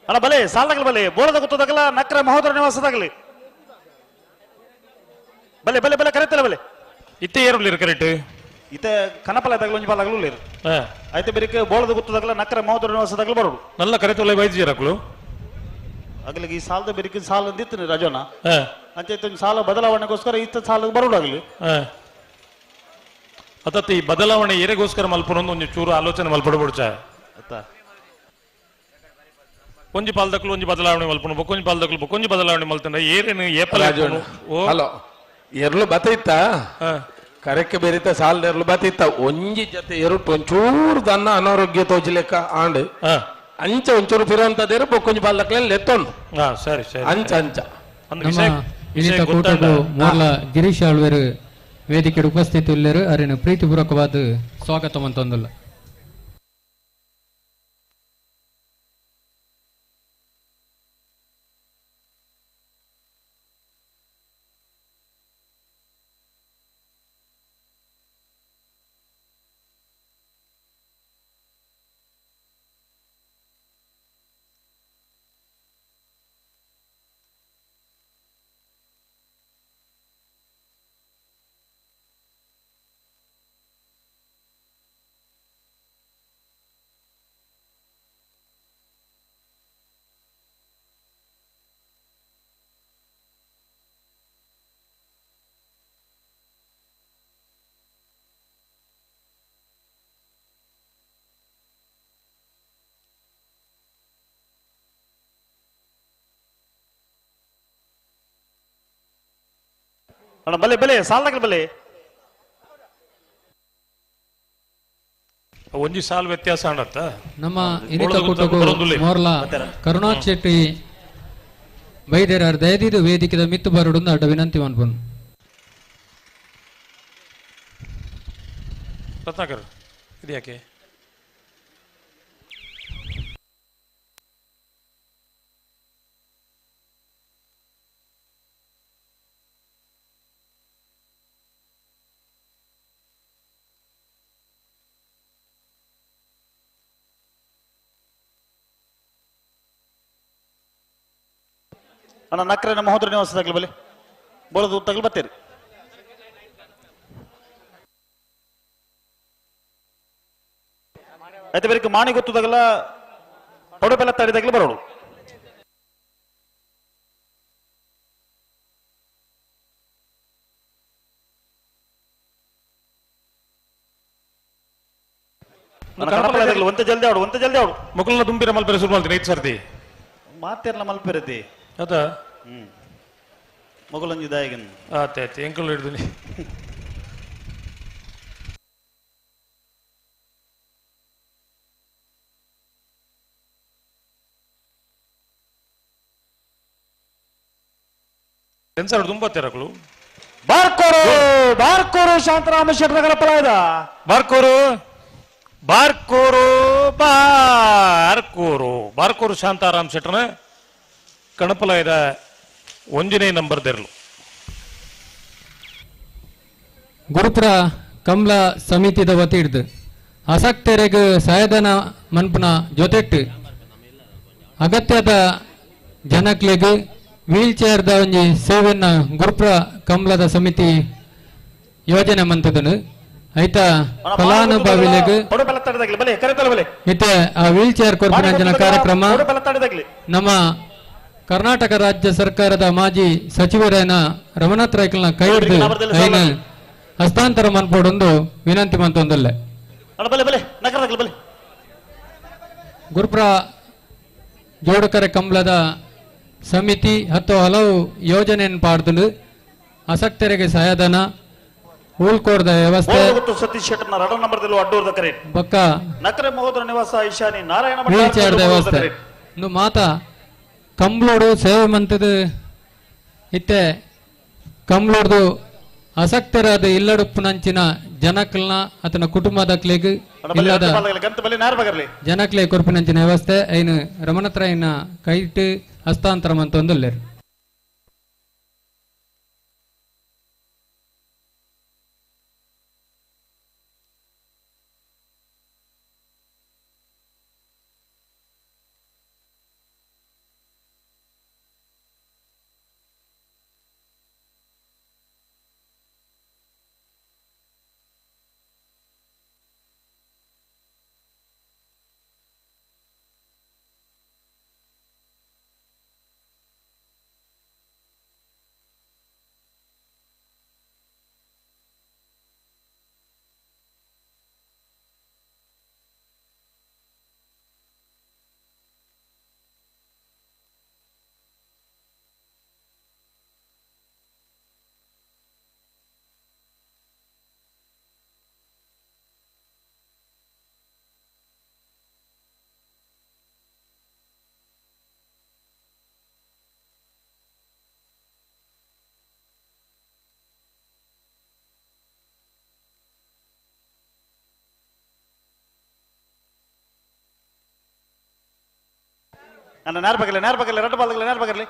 ಅಲ್ಲ ಬಲೆ ಸಾಲದಾಗಲಿ ಬಲೆ ಬೋಳದ ಗೊತ್ತದಾಗಲ್ಲ ನಕ್ರ ಮಹೋದರ ನಿವಾಸದಾಗಲಿ ಬಲೆ ಬಲೆ ಬಲೆ ಕರೆತಲ್ಲ ಬಲೆ ಇತ್ತೆ ಏರುಲಿರು ಕರೆಕ್ಟ್ ಇತ್ತೆ ಕನಪಲ ಇದ್ದಾಗಲೂ ಒಂಜಿ ಬಾಲಾಗಲೂ ಇರು ಆಯ್ತು ಬೇರೆ ಬೋಳದ ಗೊತ್ತದಾಗಲ್ಲ ನಕ್ರ ಮಹೋದರ ನಿವಾಸದಾಗಲೂ ಬರೋಡು ನಲ್ಲ ಕರೆತೊಲೆ ವೈದ್ಯರಕ್ಲು ಅಗಲಿಗೆ ಈ ಸಾಲದ ಬೇರೆ ಸಾಲ ಅಂದಿತ್ತು ರಾಜಣ್ಣ ಅಂತ ಸಾಲ ಬದಲಾವಣೆಗೋಸ್ಕರ ಇತ್ತ ಸಾಲ ಬರೋಡು ಆಗಲಿ ಅತ್ತ ಈ ಬದಲಾವಣೆ ಏರೆಗೋಸ್ಕರ ಮಲ್ಪನೊಂದು ಒಂದು ಚೂರು ಆಲೋಚನೆ ಮಲ್ಪಡಬೋಡ್ಚ ಒಂಜಿ ಪಾಲ್ದಕ್ಲು ಒಂಜಿ ಬದಲಾವಣೆ ಮಲ್ಪನು ಬೊಕ್ಕೊಂಜಿ ಪಾಲ್ದಕ್ಲು ಬೊಕ್ಕೊಂಜಿ ಬದಲಾವಣೆ ಮಲ್ತಂಡ ಏರೇನು ಏಪಲ ಹಲೋ ಎರ್ಲು ಬತ್ತೈತ ಕರೆಕ್ಕೆ ಬೇರಿತ ಸಾಲದ ಎರ್ಲು ಬತ್ತೈತ ಒಂಜಿ ಜೊತೆ ಎರಡು ಒಂಚೂರು ದನ್ನ ಅನಾರೋಗ್ಯ ತೋಜಲೆಕ್ಕ ಆಂಡ್ ಅಂಚ ಒಂಚೂರು ಫಿರೋಂತದೇರು ಬೊಕ್ಕೊಂಜಿ ಬಾಲ್ದಕ್ಲೆ ಲೆತ್ತೊಂಡು. ಸರಿ ಸರಿ. ಅಂಚ ಅಂಚ ನಮ್ಮ ವಿನೀತ ಕೂಟಗು ಮೋರ್ಲ ಗಿರೀಶ್ ಆಳ್ವೇರು ವೇದಿಕೆ ಉಪಸ್ಥಿತಿ ಉಳ್ಳೇರು ಅರಿನ ಪ್ರೀತಿಪೂರ್ವಕವಾದ ಸ್ವಾಗತ ಮಂತೊಂದುಲ್ಲ. ಅಣ್ಣ ಬಲೆ ಬಲೆ ಸಾಲ್ದಾಗಲಿ ಬಲೆ. ಒಂಜಿ ಸಾಲ್ ವ್ಯತ್ಯಾಸ ಅಣ್ಣತ್ತ. ನಮ್ಮ ಇನ್ನಿತ ಕೂಟಗು ಮೋರ್ಲ ಕರುಣಾಕ್ ಶೆಟ್ಟಿ ಬೈದೇರಾರ್ ದಯದೀದು ವೇದಿಕೆದ ಮಿತ್ತು ಬರಡುಂದು ಅಡ್ಡ ವಿನಂತಿ ಮನ್ಪುನು. ರತ್ನಾಕರ್ ಇದು ಯಾಕೆ? ಅಣ್ಣ ನಕ್ರೆ ನಮ್ಮ ಹೋದ್ರೆ ನಿವಾಸ ತಗಲಿ ಬಲೆ ಬೋಳದು ತಗಲಿ ಬರ್ತೀರಿ. అయితే ಬೇರೆ ಮಾಣಿ ಗೊತ್ತದಾಗಲ್ಲ ಪಡು ಬೆಲ್ಲ ತಡಿದಾಗಲಿ ಬರೋಡು. ಒಂತೆ ಜಲ್ದಿ ಆಡು, ಒಂತೆ ಜಲ್ದಿ ಆಡು. ಮುಕುಲ್ನ ತುಂಬಿರ ಮಲ್ಪೆರೆ ಶುರು ಮಾಡ್ತೀನಿ ಐದು ಸರ್ತಿ ಮಾತಿರ್ಲ ಮಲ್ಪೆರದಿ ಅದ ಮಗುಲಂಜಿ ದಾಯಗನ್ ಆತ ಆಯ್ತು ಎಂಕಲ್ ಹಿಡ್ದಿನಿ. ಸೆನ್ಸರ್ ತುಂಬ ತೆರಕಲು. ಬಾರ್ಕೋರು ಬಾರ್ಕೋರು ಶಾಂತರಾಮ ಶೆಟ್ಟರ್ ಪಲಾಯದ ಬಾರ್ಕೋರು ಬಾರ್ಕೋರು ಬಾರ್ಕೋರು ಬಾರ್ಕೋರು ಶಾಂತಾರಾಮ್ ಶೆಟ್ಟರ್ನ ಕಣಪಲಾಯದ ಒಂಜನೇ ನಂಬರ್ ದೆರ್ಲು. ಗುರುಪುರ ಕಮಲ ಸಮಿತಿದ ವತಿ ಹಿಡ್ದು ಆಸಕ್ತರಿಗೆ ಸಹಾಯಧನ ಮನ್ಪುನ ಜೊತೆಟ್ಟು ಅಗತ್ಯದ ಜನಕ್ಲೆಗ್ ವೀಲ್ ಚೇರ್ದ ಒಂಜಿ ಸೇವೆಯನ್ನ ಗುರುಪುರ ಕಮಲದ ಸಮಿತಿ ಯೋಜನೆ ಮಂತದನು. ಐತ ಫಲಾನುಭವಿಲೆಗ್ ಇತ್ತೆ ಆ ವೀಲ್ ಚೇರ್ ಕೊರ್ಪಿನ ಕಾರ್ಯಕ್ರಮ ನಮ್ಮ ಕರ್ನಾಟಕ ರಾಜ್ಯ ಸರ್ಕಾರದ ಮಾಜಿ ಸಚಿವರೇನ ರಮನಾಥ್ ರೈಕಲ್ನ ಕೈ ಹಿಡಿದು ಐನ ಹಸ್ತಾಂತರ ಮನ್ಪೋಡೊಂದು ವಿನಂತಿ ಮಂತೊಂದಲ್ಲೇ. ಗುರುಪುರ ಜೋಡುಕರೆ ಕಂಬಳದ ಸಮಿತಿ ಹತ್ತು ಹಲವು ಯೋಜನೆಯನ್ನು ಪಾಡ್ದು ಆಸಕ್ತರಿಗೆ ಸಹಾಯಧನ ಉಳ್ಕೋಡ್ದ ವ್ಯವಸ್ಥೆ ಸತೀಶ್ ಶೆಟ್ಟರ್ನ ರಡ ನಂಬರ್ ಅಡ್ಡೂರ್ದ ಕರೆ ಬಕ್ಕ ನಕರೆ ಮಹೋದರ ನಿವಾಸ ಈಶಾನಿ ನಾರಾಯಣ ವೀಲ್ ಚೇರ್ದ ವ್ಯವಸ್ಥೆ ಇನ್ನು ಮಾತಾ ಕಂಬ್ಳೋಡು ಸೇವೆ ಮಂತದ ಇತ್ತೆ ಕಂಬ್ಳೋಡ್ದು ಆಸಕ್ತರಾದ ಇಲ್ಲಡುಪ್ಪುನಂಚಿನ ಜನಕ್ಲನ ಆತನ ಕುಟುಂಬದಕ್ಲೆಗ್ ಇಲ್ಲದ ಜನಕ್ಲೆ ಕೊರ್ಪಿನಂಚಿನ ವ್ಯವಸ್ಥೆ ಐನು ರಮಣತ್ರಯನ ಕೈಟ್ ಹಸ್ತಾಂತರ ಮಂತೊಂದುಲ್ಲೇರು. ನನ್ನ ನೇರ ಬಗಲಿ ನೇರ ಬಗಲಿ ಎರಡು ಬಾಲ್ಗಲಿ ನೇರ ಬಗಲಿ.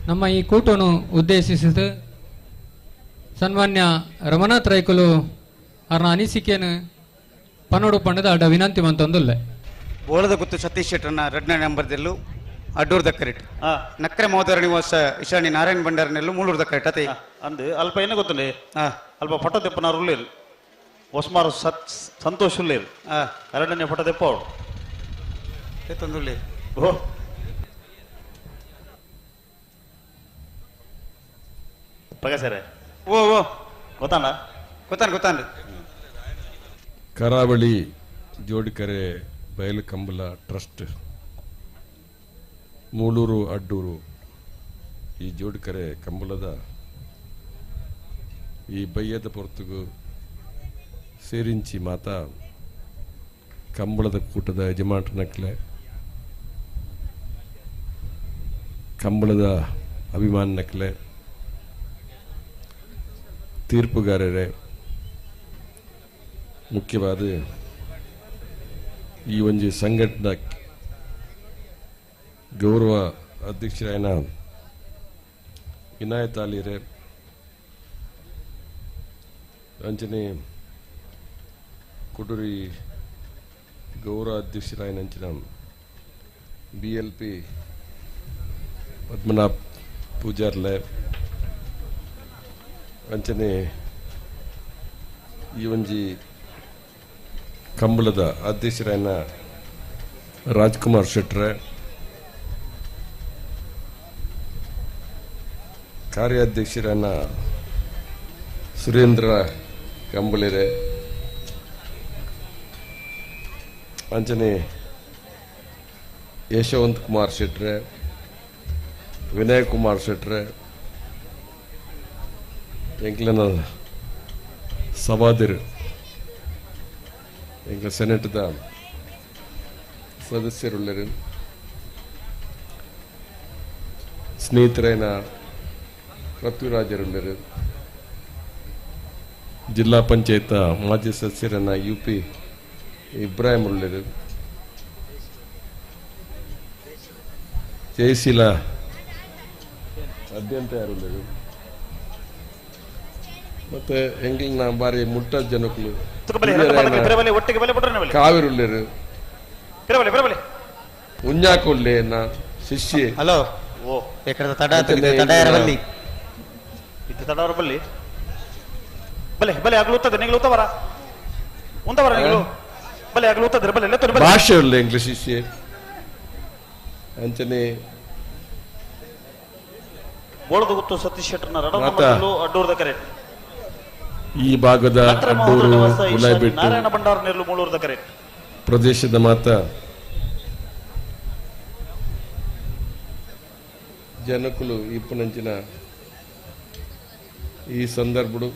ನಮ್ಮ ಈ ಕೂಟವನ್ನು ಉದ್ದೇಶಿಸಿದ ಸನ್ಮಾನ್ಯ ರಮನಾಥ್ ರೈಕುಲು ಅವರ ಅನಿಸಿಕೆಯನ್ನು ಪನ್ನೋಡು ಪಂಡದ ಅಡ್ಡ ವಿನಂತಿ ಮಂತೊಂದುಲ್ಲೆ. ಬೋಳದ ಗುತ್ತು ಸತೀಶ್ ಶೆಟ್ಟರ್ನ ರಡ್ನ ನಂಬರ್ದೆಲ್ಲು ಅಡ್ಡೂರ್ ದಕ್ಕರಿಟ್ ನಕ್ರೆ ಮಹೋದರ ನಿವಾಸ ಇಶಾನಿ ನಾರಾಯಣ ಭಂಡಾರನೆಲ್ಲು ಮೂಳೂರು ದಕ್ಕರಿಟ್ ಅತೆ ಅಂದು ಅಲ್ಪ ಏನೇ ಗೊತ್ತುಂಡೆ ಅಲ್ಪ ಫೋಟೋ ತೆಪ್ಪನಾರು ಉಳ್ಳೇರು ಹೊಸ್ಮಾರು ಸತ್ ಸಂತೋಷ್ ಉಳ್ಳೇರು ಎರಡನೇ ಫೋಟೋ ತೆಪ್ಪ ಅವಳು ತಂದುಳ್ಳೇರು. ಓ ಪ್ರಕಾಶರೇ ಓ ಓ ಗೊತ್ತಾನ ಗೊತ್ತಾನ ಗೊತ್ತಾನ. ಕರಾವಳಿ ಜೋಡಿಕೆರೆ ಬಯಲು ಕಂಬಳ ಟ್ರಸ್ಟ್ ಮೂಳೂರು ಅಡ್ಡೂರು ಈ ಜೋಡಿಕೆರೆ ಕಂಬಳದ ಈ ಬಯ್ಯದ ಪೊರ್ತುಗು ಸೇರಿಂಚಿ ಮಾತಾ ಕಂಬಳದ ಕೂಟದ ಯಜಮಾನಕ್ಲೆ ಕಂಬಳದ ಅಭಿಮಾನಕ್ಲೆ ತೀರ್ಪುಗಾರರೇ ಮುಖ್ಯವಾದ ಈ ಒಂಜಿ ಸಂಘಟನಾ ಗೌರವ ಅಧ್ಯಕ್ಷರಾಯನ ಇನಾಯತ್ ಅಲಿರೇ ಅಂಚನೆ ಕುಟುರಿ ಗೌರವ ಅಧ್ಯಕ್ಷರಾಯನ ಅಂಚಿನ ಬಿ ಎಲ್ ಪಿ ಪದ್ಮನಾಭ ಪೂಜಾರ್ಲೆ ಅಂಚನೆ ಈ ಒಂಜಿ ಕಂಬಳದ ಅಧ್ಯಕ್ಷರಾಯನ ರಾಜ್ಕುಮಾರ್ ಶೆಟ್ರೆ ಕಾರ್ಯಾಧ್ಯಕ್ಷರಾಯನ ಸುರೇಂದ್ರ ಕಂಬಳಿರೆ ಅಂಚನೆ ಯಶವಂತ್ ಕುಮಾರ್ ಶೆಟ್ರೆ ವಿನಯ್ ಕುಮಾರ್ ಶೆಟ್ರೆ ಎಂಕ್ಲನ ಸವಾದಿರು ಎಂಕ್ಲ ಸೆನೆಟ್ದ ಸದಸ್ಯರುಳ್ಳರು ಸ್ನೇಹಿತರೇನ ಪೃಥ್ವಿರಾಜರುಳ್ಳರು ಜಿಲ್ಲಾ ಪಂಚಾಯತ್ ಮಾಜಿ ಸದಸ್ಯರನ್ನ ಯು ಪಿ ಇಬ್ರಾಹಿಂ ಉಳ್ಳರು ಜಯಶೀಲ ಅತ್ಯಂತ ಯಾರುಳ್ಳರು ಮತ್ತೆ ಎಂಗ್ಲಿನ ಬಾರಿ ಮುಟ್ಟ ಜನಕ್ಕಳು ಕಾವಿರುಳ್ಳರು ಉಂಜಾಕೊಳ್ಳೆ ಶಿಷ್ಯ ಹಲೋ ಓ ತಡ ತಡ ತಡವರ ಬಲ್ಲಿ ಬಲೆ ಬಲೆ ಆಗ್ಲೂತ್ತದೆ ನಿಂಗ್ಲು ಉತ್ತವರ ಉಂತವರ ನಿಂಗ್ಲು ಬಲೆ ಆಗ್ಲೂತ್ತದೆ ಬಲೆ ಲೆತ್ತರು ಬಲೆ ಭಾಷೆ ಉಳ್ಳೆ ಇಂಗ್ಲಿಷ್ ಶಿಷ್ಯ ಅಂಚನೆ ಬೋಳದ ಗುತ್ತು ಸತೀಶ್ ಶೆಟ್ಟರ್ನ ರಡಮಲ್ಲೂ ಅಡ್ಡೂರ್ದ ಕರೆ ಈ ಭಾಗದ ಅಡ್ಡೂರು ಗುಲಾಬಿಟ್ಟು ನಾರಾಯಣ ಭಂಡಾರ ನೆಲ್ಲು ಮೂಳೂರ್ದ ಕರೆ ಪ್ರದೇಶದ ಮಾತ ಜನಕುಲು ಇಪ್ಪನಂಚಿನ ಈ ಸಂದರ್ಭಡು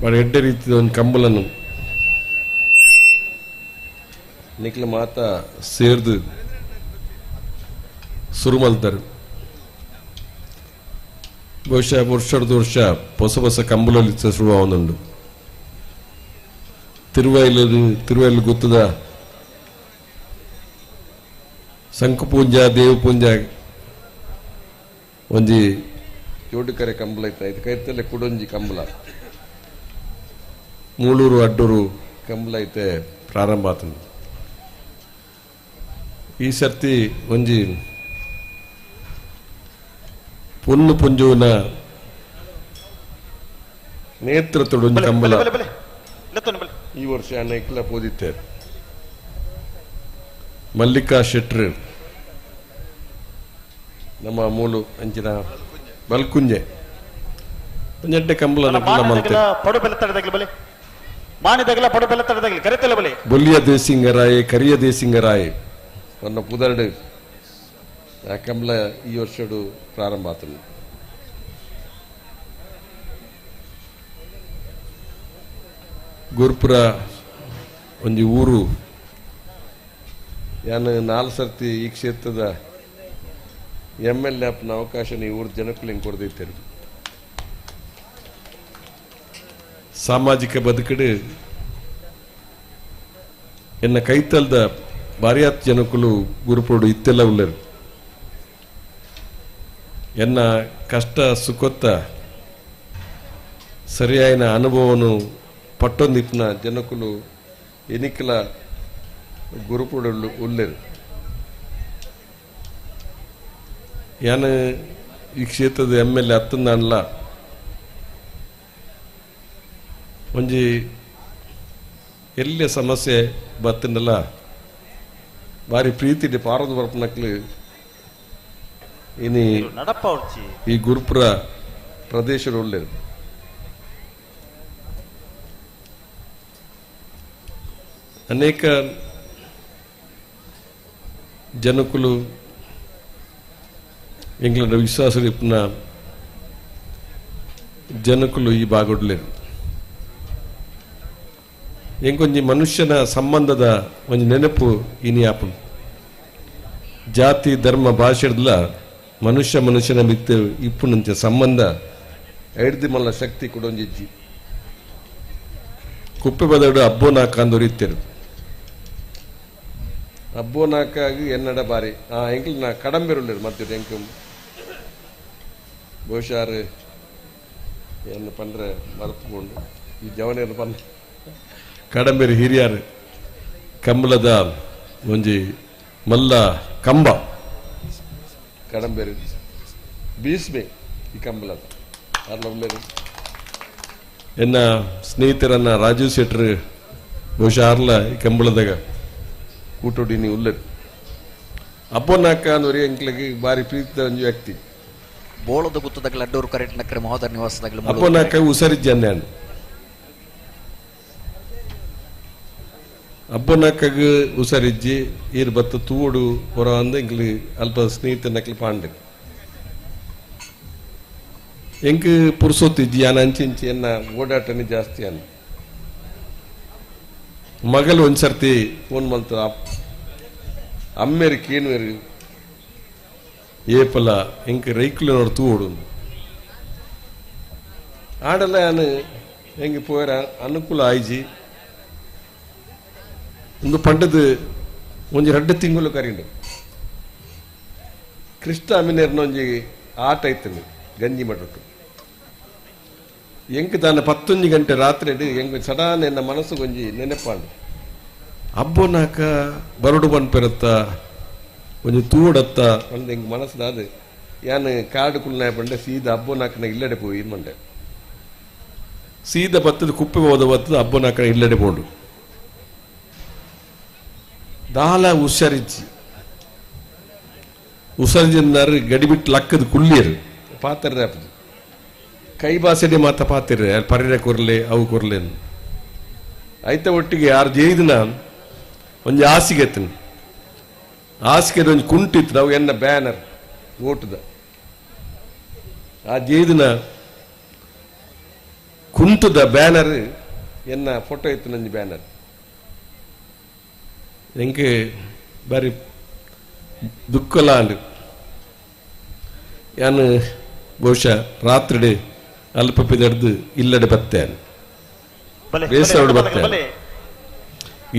ಬಹಳ ಎಡ್ಡೆ ರೀತಿಯ ಒಂದು ಕಂಬಲನ್ನು ನಿಕ್ಲ ಮಾತ ಸೇರ್ದು ಶುರು ಮಲ್ತಾರೆ. ಬಹುಶಃ ವರ್ಷದ ವರ್ಷ ಹೊಸ ಹೊಸ ಕಂಬಲಲ್ಲಿ ಶುರುವಾಗುಂಡು. ತಿರುವೈಲು ಗೊತ್ತದ ಶಂಖಪೂಂಜ ದೇವಪೂಂಜ ಒಂಜಿ ಜೋಡುಕರೆ ಕಂಬಳ ಐತೆ ಇದು ಕೈತಲ್ಲೇ ಕುಡೊಂಜಿ ಕಂಬಳ ಮೂಳೂರು ಅಡ್ಡೂರು ಕಂಬಳ ಐತೆ ಪ್ರಾರಂಭ ಆತಂದು. ಈ ಸರ್ತಿ ಒಂಜಿ ಪೊನ್ನು ಪುಂಜುವಿನ ನೇತೃತ್ವದ ಒಂಜಿ ಕಂಬಳ ಈ ವರ್ಷ ಅನೇಕಲ ಪೋದಿತ್ತೇವೆ. ಮಲ್ಲಿಕಾ ಶೆಟ್ರು ನಮ್ಮ ಮೂಲು ಅಂಚಿನ ಬಲ್ಕುಂಜೆ ಒಂಜೆಡ್ಡೆ ಕಂಬಳ ಬೊಲ್ಲಿಯ ದೇಸಿಂಗರಾಯೆ ಕರಿಯ ದೇಸಿಂಗರಾಯೆ ತನ್ನ ಪುದರ್ಡು ಆ ಕಂಬಳ ಈ ವರ್ಷಡು ಪ್ರಾರಂಭ ಆತನು. ಗುರುಪುರ ಒಂಜಿ ಊರು ಯಾನು 4 ಸರ್ತಿ ಈ ಕ್ಷೇತ್ರದ ಎಮ್ ಎಲ್ ಎ ಅಪ್ಪನ ಅವಕಾಶ ಈ ಊರು ಜನಕ್ಕೂ ಕೊಡ್ದಿತ್ತೇನೆ. ಸಾಮಾಜಿಕ ಬದುಕಡು ಎನ್ನ ಕೈತಲ್ದ ಬಾರಿಯಾತ್ ಜನಕ್ಕೂ ಗುರುಪುರುಡು ಇತ್ತೆಲ್ಲ ಉಳ್ಳರು. ಎನ್ನ ಕಷ್ಟ ಸುಖತ್ತ ಸರಿಯಾಯಿನ ಅನುಭವನು ಪಟ್ಟೊಂದಿಪ್ಪನ ಜನಕ್ಕೂ ಎನಿಕಲ ಗುರುಪುರುಡು ಉಳ್ಳರು. ಯಾನು ಈ ಕ್ಷೇತ್ರದ ಎಮ್ ಎಲ್ ಎ ಅತ್ತಂದಲ್ಲ ಒಂಜಿ ಎಲ್ಲ ಸಮಸ್ಯೆ ಬತ್ತನಲ್ಲ ಭಾರಿ ಪ್ರೀತಿ ಪಾರದ ಬರ್ಪನಕ್ಲು ಇನಿ ಈ ಗುರುಪುರ ಪ್ರದೇಶದ ಉಳ್ಳರು. ಅನೇಕ ಜನಕುಲು ಎಂಗ್ಲಂಡ ವಿಶ್ವಾಸ ಇಪ್ಪನ ಜನಕುಲು ಈ ಭಾಗಡ್ಲೇರು. ಎಂಕೊಂಜಿ ಮನುಷ್ಯನ ಸಂಬಂಧದ ಒಂಜಿ ನೆನಪು ಇನಿ ಆಪುಂಡು. ಜಾತಿ ಧರ್ಮ ಭಾಷೆಡ್ಲ ಮನುಷ್ಯ ಮನುಷ್ಯನ ಮಿತ್ತ ಇಪ್ಪುನಂಚ ಸಂಬಂಧ ಐಡ್ದಿ ಮಲ್ಲ ಶಕ್ತಿ ಕೊಡೊಂಜಿಜ್ಜಿ. ಕುಪ್ಪೆ ಬದಡು ಅಬ್ಬೋ ನಾಕ ಅಂದೊರಿತ್ತೇರು. ಅಬ್ಬೋ ನಾಕಾಗಿ ಎನ್ನಡ ಬಾರಿ ಆ ಎಂಕ್ಲು ನಾ ಕಡಂಬೆರುಳ್ಳೇರು ಮತ್ತೆ ಎಂಕು ಬಹುಶಃ ಏನು ಪಂಡ್ರೆ ಮರೆತುಕೊಂಡು ಈ ಜವನೇರು ಪಂಡ ಕಡಂಬೇರು ಹಿರಿಯರು ಕಂಬಳದ ಒಂಜಿ ಮಲ್ಲ ಕಂಬ ಕಡಂಬೇರು ಬೀಸ್ಮೆ ಈ ಕಂಬಳದ ಅರ್ಲ ಎನ್ನ ಸ್ನೇಹಿತರನ್ನ ರಾಜೀವ್ ಶೆಟ್ರು ಬಹುಶಃ ಅರ್ಲ ಈ ಕಂಬಳದಾಗ ಕೂಟೋಡಿ ನೀವು ಉಳ್ಳರು. ಅಪ್ಪನಾಕ ಅಂದ್ರೆ ಎಂಕ್ಲಿಗೆ ಬಾರಿ ಪ್ರೀತಿದ ಒಂಜಿ ವ್ಯಕ್ತಿ. ಬೋಳದ ಗುತ್ತದಗ್ಲ ಅಡ್ಡೂರು ಕರೆಂಟ್ ನಕ್ರೆ ಮಹೋದರ ನಿವಾಸದಾಗಲ ಅಪ್ಪನಾಕ ಉಸರಿಜ್ಜನ್ನೆ ಅಬ್ಬನಕ್ಕಗ ಉಸರಿಜ್ಜಿ ಈರ್ ಬತ್ತ ತೂಡು ಹೊರ ಅಂದ ಎಂಕ್ಲಿ ಅಲ್ಪ ಸ್ನೇಹಿತ ನಕ್ಲಿ ಪಾಂಡೆ ಎಂಕ್ ಪುರ್ಸೊತ್ತಿಜ್ಜಿ ಯಾನ ಅಂಚಿಂಚಿ ಎನ್ನ ಓಡಾಟನೆ ಜಾಸ್ತಿ ಅನ್ನ. ಮಗಲು ಒಂದ್ಸರ್ತಿ ಫೋನ್ ಮಲ್ತ ಅಮ್ಮೇರು ಕೇನುವೇರು ಏಪಲ ಎಂಕ್ ರೈಕ್ಲು ನೋಡು ತೂಡು ಆಡಲ್ಲ ಯಾನು ಹೆಂಗೆ ಪೋಯರ ಅನುಕೂಲ ಆಯ್ಜಿ. ಒಂದು ಪಂಡದ ಒಂಜಿ 2 ತಿಂಗಳು ಕರಿಂಡು ಕೃಷ್ಣ ಅಮಿನೇರ್ನ ಒಂಜಿ ಆಟ ಇತ್ತು ಗಂಜಿ ಮಠಟ್ಟು. ಎಂಕ್ ತಾನು 11 ಗಂಟೆ ರಾತ್ರಿ ಎಂಕ್ ಸಡನ್ ಎನ್ನ ಮನಸ್ಸು ಒಂಜಿ ನೆನಪಾಂಡು ಅಬ್ಬನಾಕ ಬರಡು ಪನ್ಪೆರತ್ತ ಒಂಜಿ ತೂಡತ್ತ ಒಂದು ಎಂಕ್ ಮನಸ್ಸು ಯಾನು ಕಾಡು ಕುಲ್ನಾಯ ಪಂಡೆ ಸೀದಾ ಅಬ್ಬನಾಕನ ಇಲ್ಲಡೆ ಪೋಯಿ ಮಂಡೆ ಸೀದಾ ಬತ್ತದ ಕುಪ್ಪೆ ಹೋದ ಬತ್ತದ ಅಬ್ಬನಾಕನ ಇಲ್ಲಡೆ ಪೋಂಡು ದಾಲ ಹುಷಾರಿಜ್ಜಿ ಹುಷಾರಿಜಿಂದಾರು ಗಡಿಬಿಟ್ಟು ಲಕ್ಕದ ಕುಳ್ಳಿಯರು ಪಾತ್ರ ಆಪದು ಕೈ ಭಾಷೆಡೆ ಮಾತ ಪಾತಿರ್ರೆ ಅಲ್ಲಿ ಪರಿರೆ ಕೊರ್ಲೆ ಅವು ಕೊರ್ಲೆ ಐತ ಒಟ್ಟಿಗೆ ಯಾರು ಜೈದಿನ ಒಂಜಿ ಹಾಸಿಗೆ ಎತ್ತನು ಹಾಸಿಗೆ ಒಂಜಿ ಕುಂಟಿತ್ತು ನಾವು ಎನ್ನ ಬ್ಯಾನರ್ ಓಟದ ಆ ಜೈದಿನ ಕುಂಟದ ಬ್ಯಾನರ್ ಎನ್ನ ಫೋಟೋ ಇತ್ತು ನಂಜಿ ಬ್ಯಾನರ್ ಎಂಕೆ ಬಾರಿ ದುಃಖಲ ಅಂಡು ಯಾನು ಬಹುಶಃ ರಾತ್ರಿ ಅಲ್ಪ ಪಿದಡ್ದು ಇಲ್ಲಡೆ ಬತ್ತೆ ಬೇಸರಡು ಬತ್ತೆ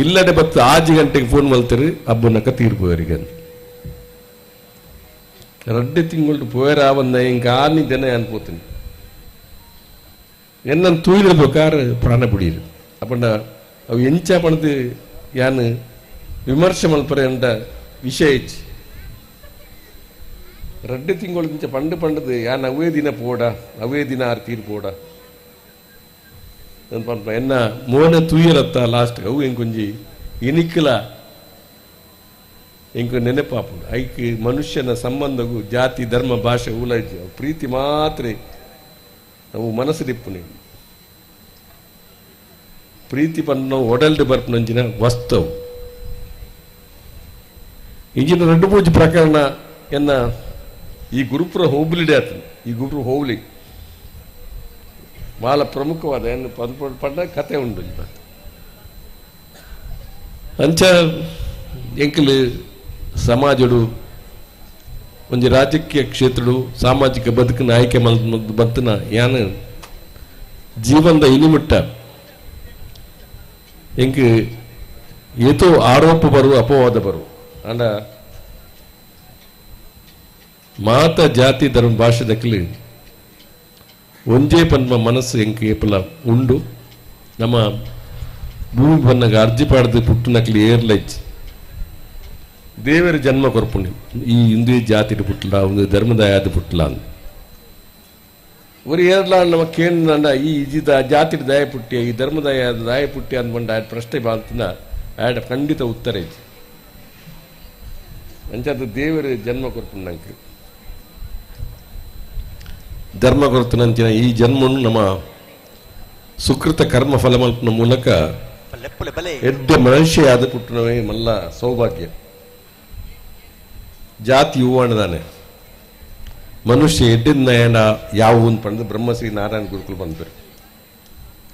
ಇಲ್ಲಡೆ ಬತ್ತ 5 ಗಂಟೆಗೆ ಫೋನ್ ಮಲ್ತಾರೆ ಅಬ್ಬನಕ್ಕ ತೀರ್ಪುವರಿಗೆ 2 ತಿಂಗಳು ಪೋಯರ ಬಂದ ಇಂಕ ಆನಿ ಜನ ಅನ್ಕೋತೀನಿ ಎನ್ನನ್ನು ತೂಯಿರಬೇಕಾದ್ರೆ ಪ್ರಾಣ ಬಿಡಿರು ಅಪ್ಪಂಡ ಅವು ಎಂಚ ಪಣದು ಯಾನು ವಿಮರ್ಶೆ ಮಲ್ಪರೆ ಅಂಡ ವಿಷಯ ಇಚ್ಚಿ 2 ತಿಂಗಳು ಮುಂಚೆ ಪಂಡು ಪಂಡದು ಯಾನ್ ಅವೇ ದಿನ ಪೋಡ ಅವೇ ದಿನ ಆರು ತೀರ್ಪೋಡ ಎನ್ನ ಮೋನೆ ತೂಯರತ್ತ ಲಾಸ್ಟ್ ಅವು ಎಂಕೊಂಜಿ ಇನಿಕ್ಲ ಎಂಕು ನೆನಪಾಪುಂಡು. ಐಕ್ ಮನುಷ್ಯನ ಸಂಬಂಧಗೂ ಜಾತಿ ಧರ್ಮ ಭಾಷೆ ಉಲೈಜಿ ಪ್ರೀತಿ ಮಾತ್ರ ನಾವು ಮನಸ್ಸಿಡಿಪ್ಪುನಿ. ಪ್ರೀತಿ ಪನ್ನ ಒಡಲ್ಡು ಬರ್ಪುನಂಚಿನ ವಸ್ತುವು ಇಂಜಿನ ರಡ್ಡು ಪೂಜೆ ಪ್ರಕರಣ ಎನ್ನ ಈ ಗುರುಪುರ ಹೋಬಳಿಡೆ ಆತನು. ಈ ಗುರುಪುರ ಹೋಬಳಿ ಬಹಳ ಪ್ರಮುಖವಾದ ಏನು ಪಡ್ಡ ಕತೆ ಉಂಟು. ಅಂಚ ಎಂಕಲು ಸಮಾಜಡು ಒಂಜಿ ರಾಜಕೀಯ ಕ್ಷೇತ್ರಡು ಸಾಮಾಜಿಕ ಬದುಕಿನ ಆಯ್ಕೆ ಬತ್ತನ ಯಾನು ಜೀವನದ ಇನಿಮುಟ್ಟ ಎಂಕ್ ಏತೋ ಆರೋಪ ಬರು ಅಪವಾದ ಬರು ಅಂಡ ಮಾತ ಜಾತಿ ಧರ್ಮ ಭಾಷೆ ದಕ್ಕಲಿ ಒಂಜೇ ಪನ್ಮ ಮನಸ್ಸು ಎಂಕ್ ಏಪಲ ಉಂಡು. ನಮ್ಮ ಭೂಮಿ ಬನ್ನಗ ಅರ್ಜಿ ಪಾಡ್ದು ಪುಟ್ಟು ನಕಲಿ ಏರ್ಲೈಚ್ ದೇವರ ಜನ್ಮ ಕೊರ್ಪುಂಡು ಈ ಹಿಂದೂ ಜಾತಿಡು ಪುಟ್ಟಲ ಒಂದು ಧರ್ಮದಾಯದ ಪುಟ್ಟಲ ಅಂದ ஒரு ಏರ್ಲ ನಮ್ಮ ಕೇಂದ್ರ ಈ ಇಜಿದ ಜಾತಿಡು ದಯ ಪುಟ್ಟಿ ಈ ಧರ್ಮದಾಯ ದಾಯ ಪುಟ್ಟಿ ಅಂದ್ಕೊಂಡು ಆಯ್ತು ಪ್ರಶ್ನೆ ಬಾಲ್ತಿನ ಆಡ ಖಂಡಿತ ಉತ್ತರ ಐತಿ. ಅಂಚಾದ ದೇವರ ಜನ್ಮ ಕೊರ್ಪುಂಡು ನಂಗೆ ಧರ್ಮ ಕೊರತನಂಚಿನ ಈ ಜನ್ಮವನ್ನು ನಮ್ಮ ಸುಕೃತ ಕರ್ಮ ಫಲಮಲ್ಪನ ಮೂಲಕ ಎಡ್ಡೆ ಮನುಷ್ಯ ಆದ ಪುಟ್ಟನವೇ ಮಲ್ಲ ಸೌಭಾಗ್ಯ. ಜಾತಿ ಹೂವಣ್ಣದಾನೆ ಮನುಷ್ಯ ಎಡ್ಡಿನ ಯಾವ ಪಂಡು ಬ್ರಹ್ಮಶ್ರೀ ನಾರಾಯಣ ಗುರುಕುಲು ಬಂದರು.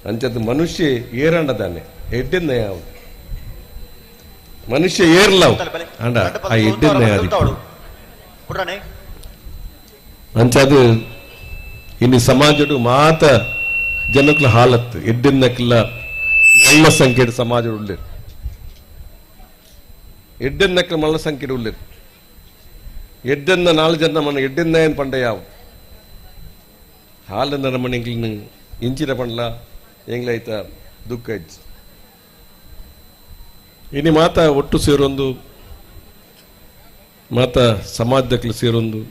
ಅಂಚದ್ದು ಮನುಷ್ಯ ಏರಂಡದಾನೆ ಎಡ್ಡಿನ ಯಾವ ಮನುಷ್ಯ ಏರ್ಲವ್ ಅಂಡ ಆ ಎಡ್ಡಿನ ಅಂಚದು ಇನ್ನು ಸಮಾಜಡು ಮಾತ ಜನಕ್ಲ ಹಾಲತ್ತು ಎಡ್ಡಿನಕ್ಲ ಮಲ್ಲ ಸಂಖ್ಯೆ ಸಮಾಜ ಉಳ್ಳೇರು ಎಡ್ಡೆನ್ನಕ್ಲ ಮಲ್ಲ ಸಂಖ್ಯೆ ಉಳ್ಳೇರು ಎಡ್ಡೆನ್ನ ನಾಲ್ ಜನ ಮನ ಎಡ್ಡೆನ್ನ ಏನು ಪಂಡ ಯಾವ ಹಾಲನ್ನ ರಮಣ ಎಂಗ್ಲಿನ ಇಂಚಿನ ಪಂಡ್ಲ ಎಂಗ್ಲೈತ ದುಃಖ ಇಜ್ಜಿ. ಇನಿ ಮಾತ ಒಟ್ಟು ಸೇರೊಂದು ಮಾತ ಸಮಾಜದಕ್ಲು ಸೇರೊಂದು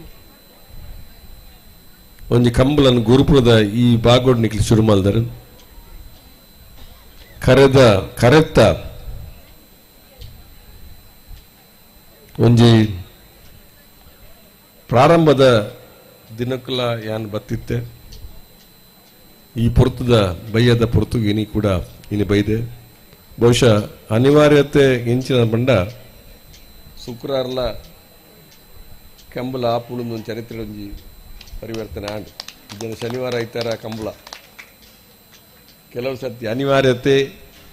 ಒಂಜಿ ಕಂಬಲನ್ ಗುರುಪುರದ ಈ ಬಾಗೋಡ್ ನಿಕ್ಲಿ ಶುರು ಮಾಡಿದರು. ಕರೆದ ಕರೆತ್ತ ಒಂಜಿ ಪ್ರಾರಂಭದ ದಿನಕ್ಕಲ ಯಾನ್ ಬತ್ತಿತ್ತೆ ಈ ಪೊರ್ತದ ಬಯ್ಯದ ಪೊರ್ತು ಇನಿ ಕೂಡ ಇನಿ ಬೈದೆ. ಬಹುಶಃ ಅನಿವಾರ್ಯತೆ ಇಂಚಿನ ಬಂಡ ಶುಕ್ರಾರ್ಲ ಕಂಬಲ ಆಪುಣೊಂದು ಚರಿತ್ರೆ ಒಂಜಿ ಪರಿವರ್ತನೆ ಆಂಡ್ ಜನ ಶನಿವಾರ ಐತಾರ ಕಂಬಳ ಕೆಲವು ಸರ್ತಿ ಅನಿವಾರ್ಯತೆ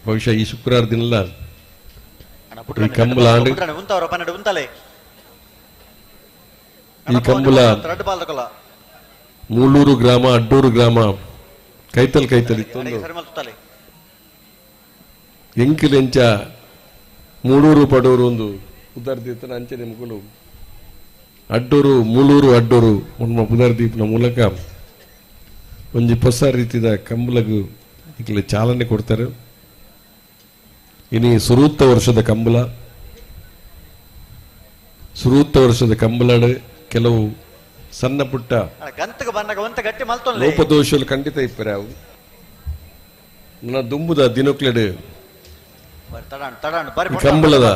ಬಹುಶಃ ಈ ಶುಕ್ರವಾರ ದಿನಲ್ಲ ಈ ಕಂಬಳ ಆಂಡ್ ಈ ಕಂಬಳ ಮೂಳೂರು ಗ್ರಾಮ ಅಡ್ಡೂರು ಗ್ರಾಮ ಕೈತಲ್ ಕೈತಲ್ ಇತ್ತು. ಎಂಕಿಲೆಂಚ ಮೂಳೂರು ಪಡೂರು ಒಂದು ಉದರ್ದೀತನ ಅಂಚೆ ಮುಕುಲು ಅಡ್ಡೂರು ಮೂಳೂರು ಅಡ್ಡೂರು ಉಣ್ಮ ಪುನರ್ದೀಪನ ಮೂಲಕ ಒಂಜಿ ಹೊಸ ರೀತಿಯ ಕಂಬಲಗು ಇಕ್ಲೆ ಚಾಲನೆ ಕೊಡ್ತಾರೆ. ಇನಿ ಸುರೂತ್ತ ವರ್ಷದ ಕಂಬಳ ಸುರೂತ್ತ ವರ್ಷದ ಕಂಬಳಡು ಕೆಲವು ಸಣ್ಣ ಪುಟ್ಟ ಲೋಪದೋಷలు ಖಂಡಿತ ಇಪ್ಪರೆ ಅವು ನನ್ನ ದುಂಬುದ ದಿನಕ್ಲೆಡು ಕಂಬಳದ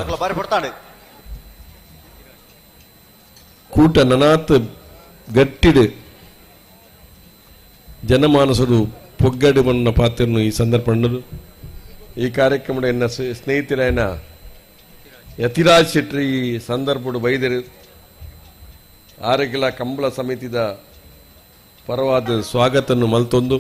ಕೂಟ ನನಾತ್ ಗಟ್ಟಿಡು ಜನಮಾನಸರು ಪೊಗ್ಗಡು ಬಣ್ಣ ಪಾತ್ರನು ಈ ಸಂದರ್ಭ ಈ ಕಾರ್ಯಕ್ರಮದ ಎನ್ನ ಸ್ನೇಹಿತರಾಯನ ಯತಿರಾಜ್ ಶೆಟ್ಟಿ ಈ ಸಂದರ್ಭಡು ಬೈದರು. ಆರೋಗ್ಯ ಕಂಬಳ ಸಮಿತಿದ ಪರವಾದ ಸ್ವಾಗತನ್ನು ಮಲ್ತೊಂದು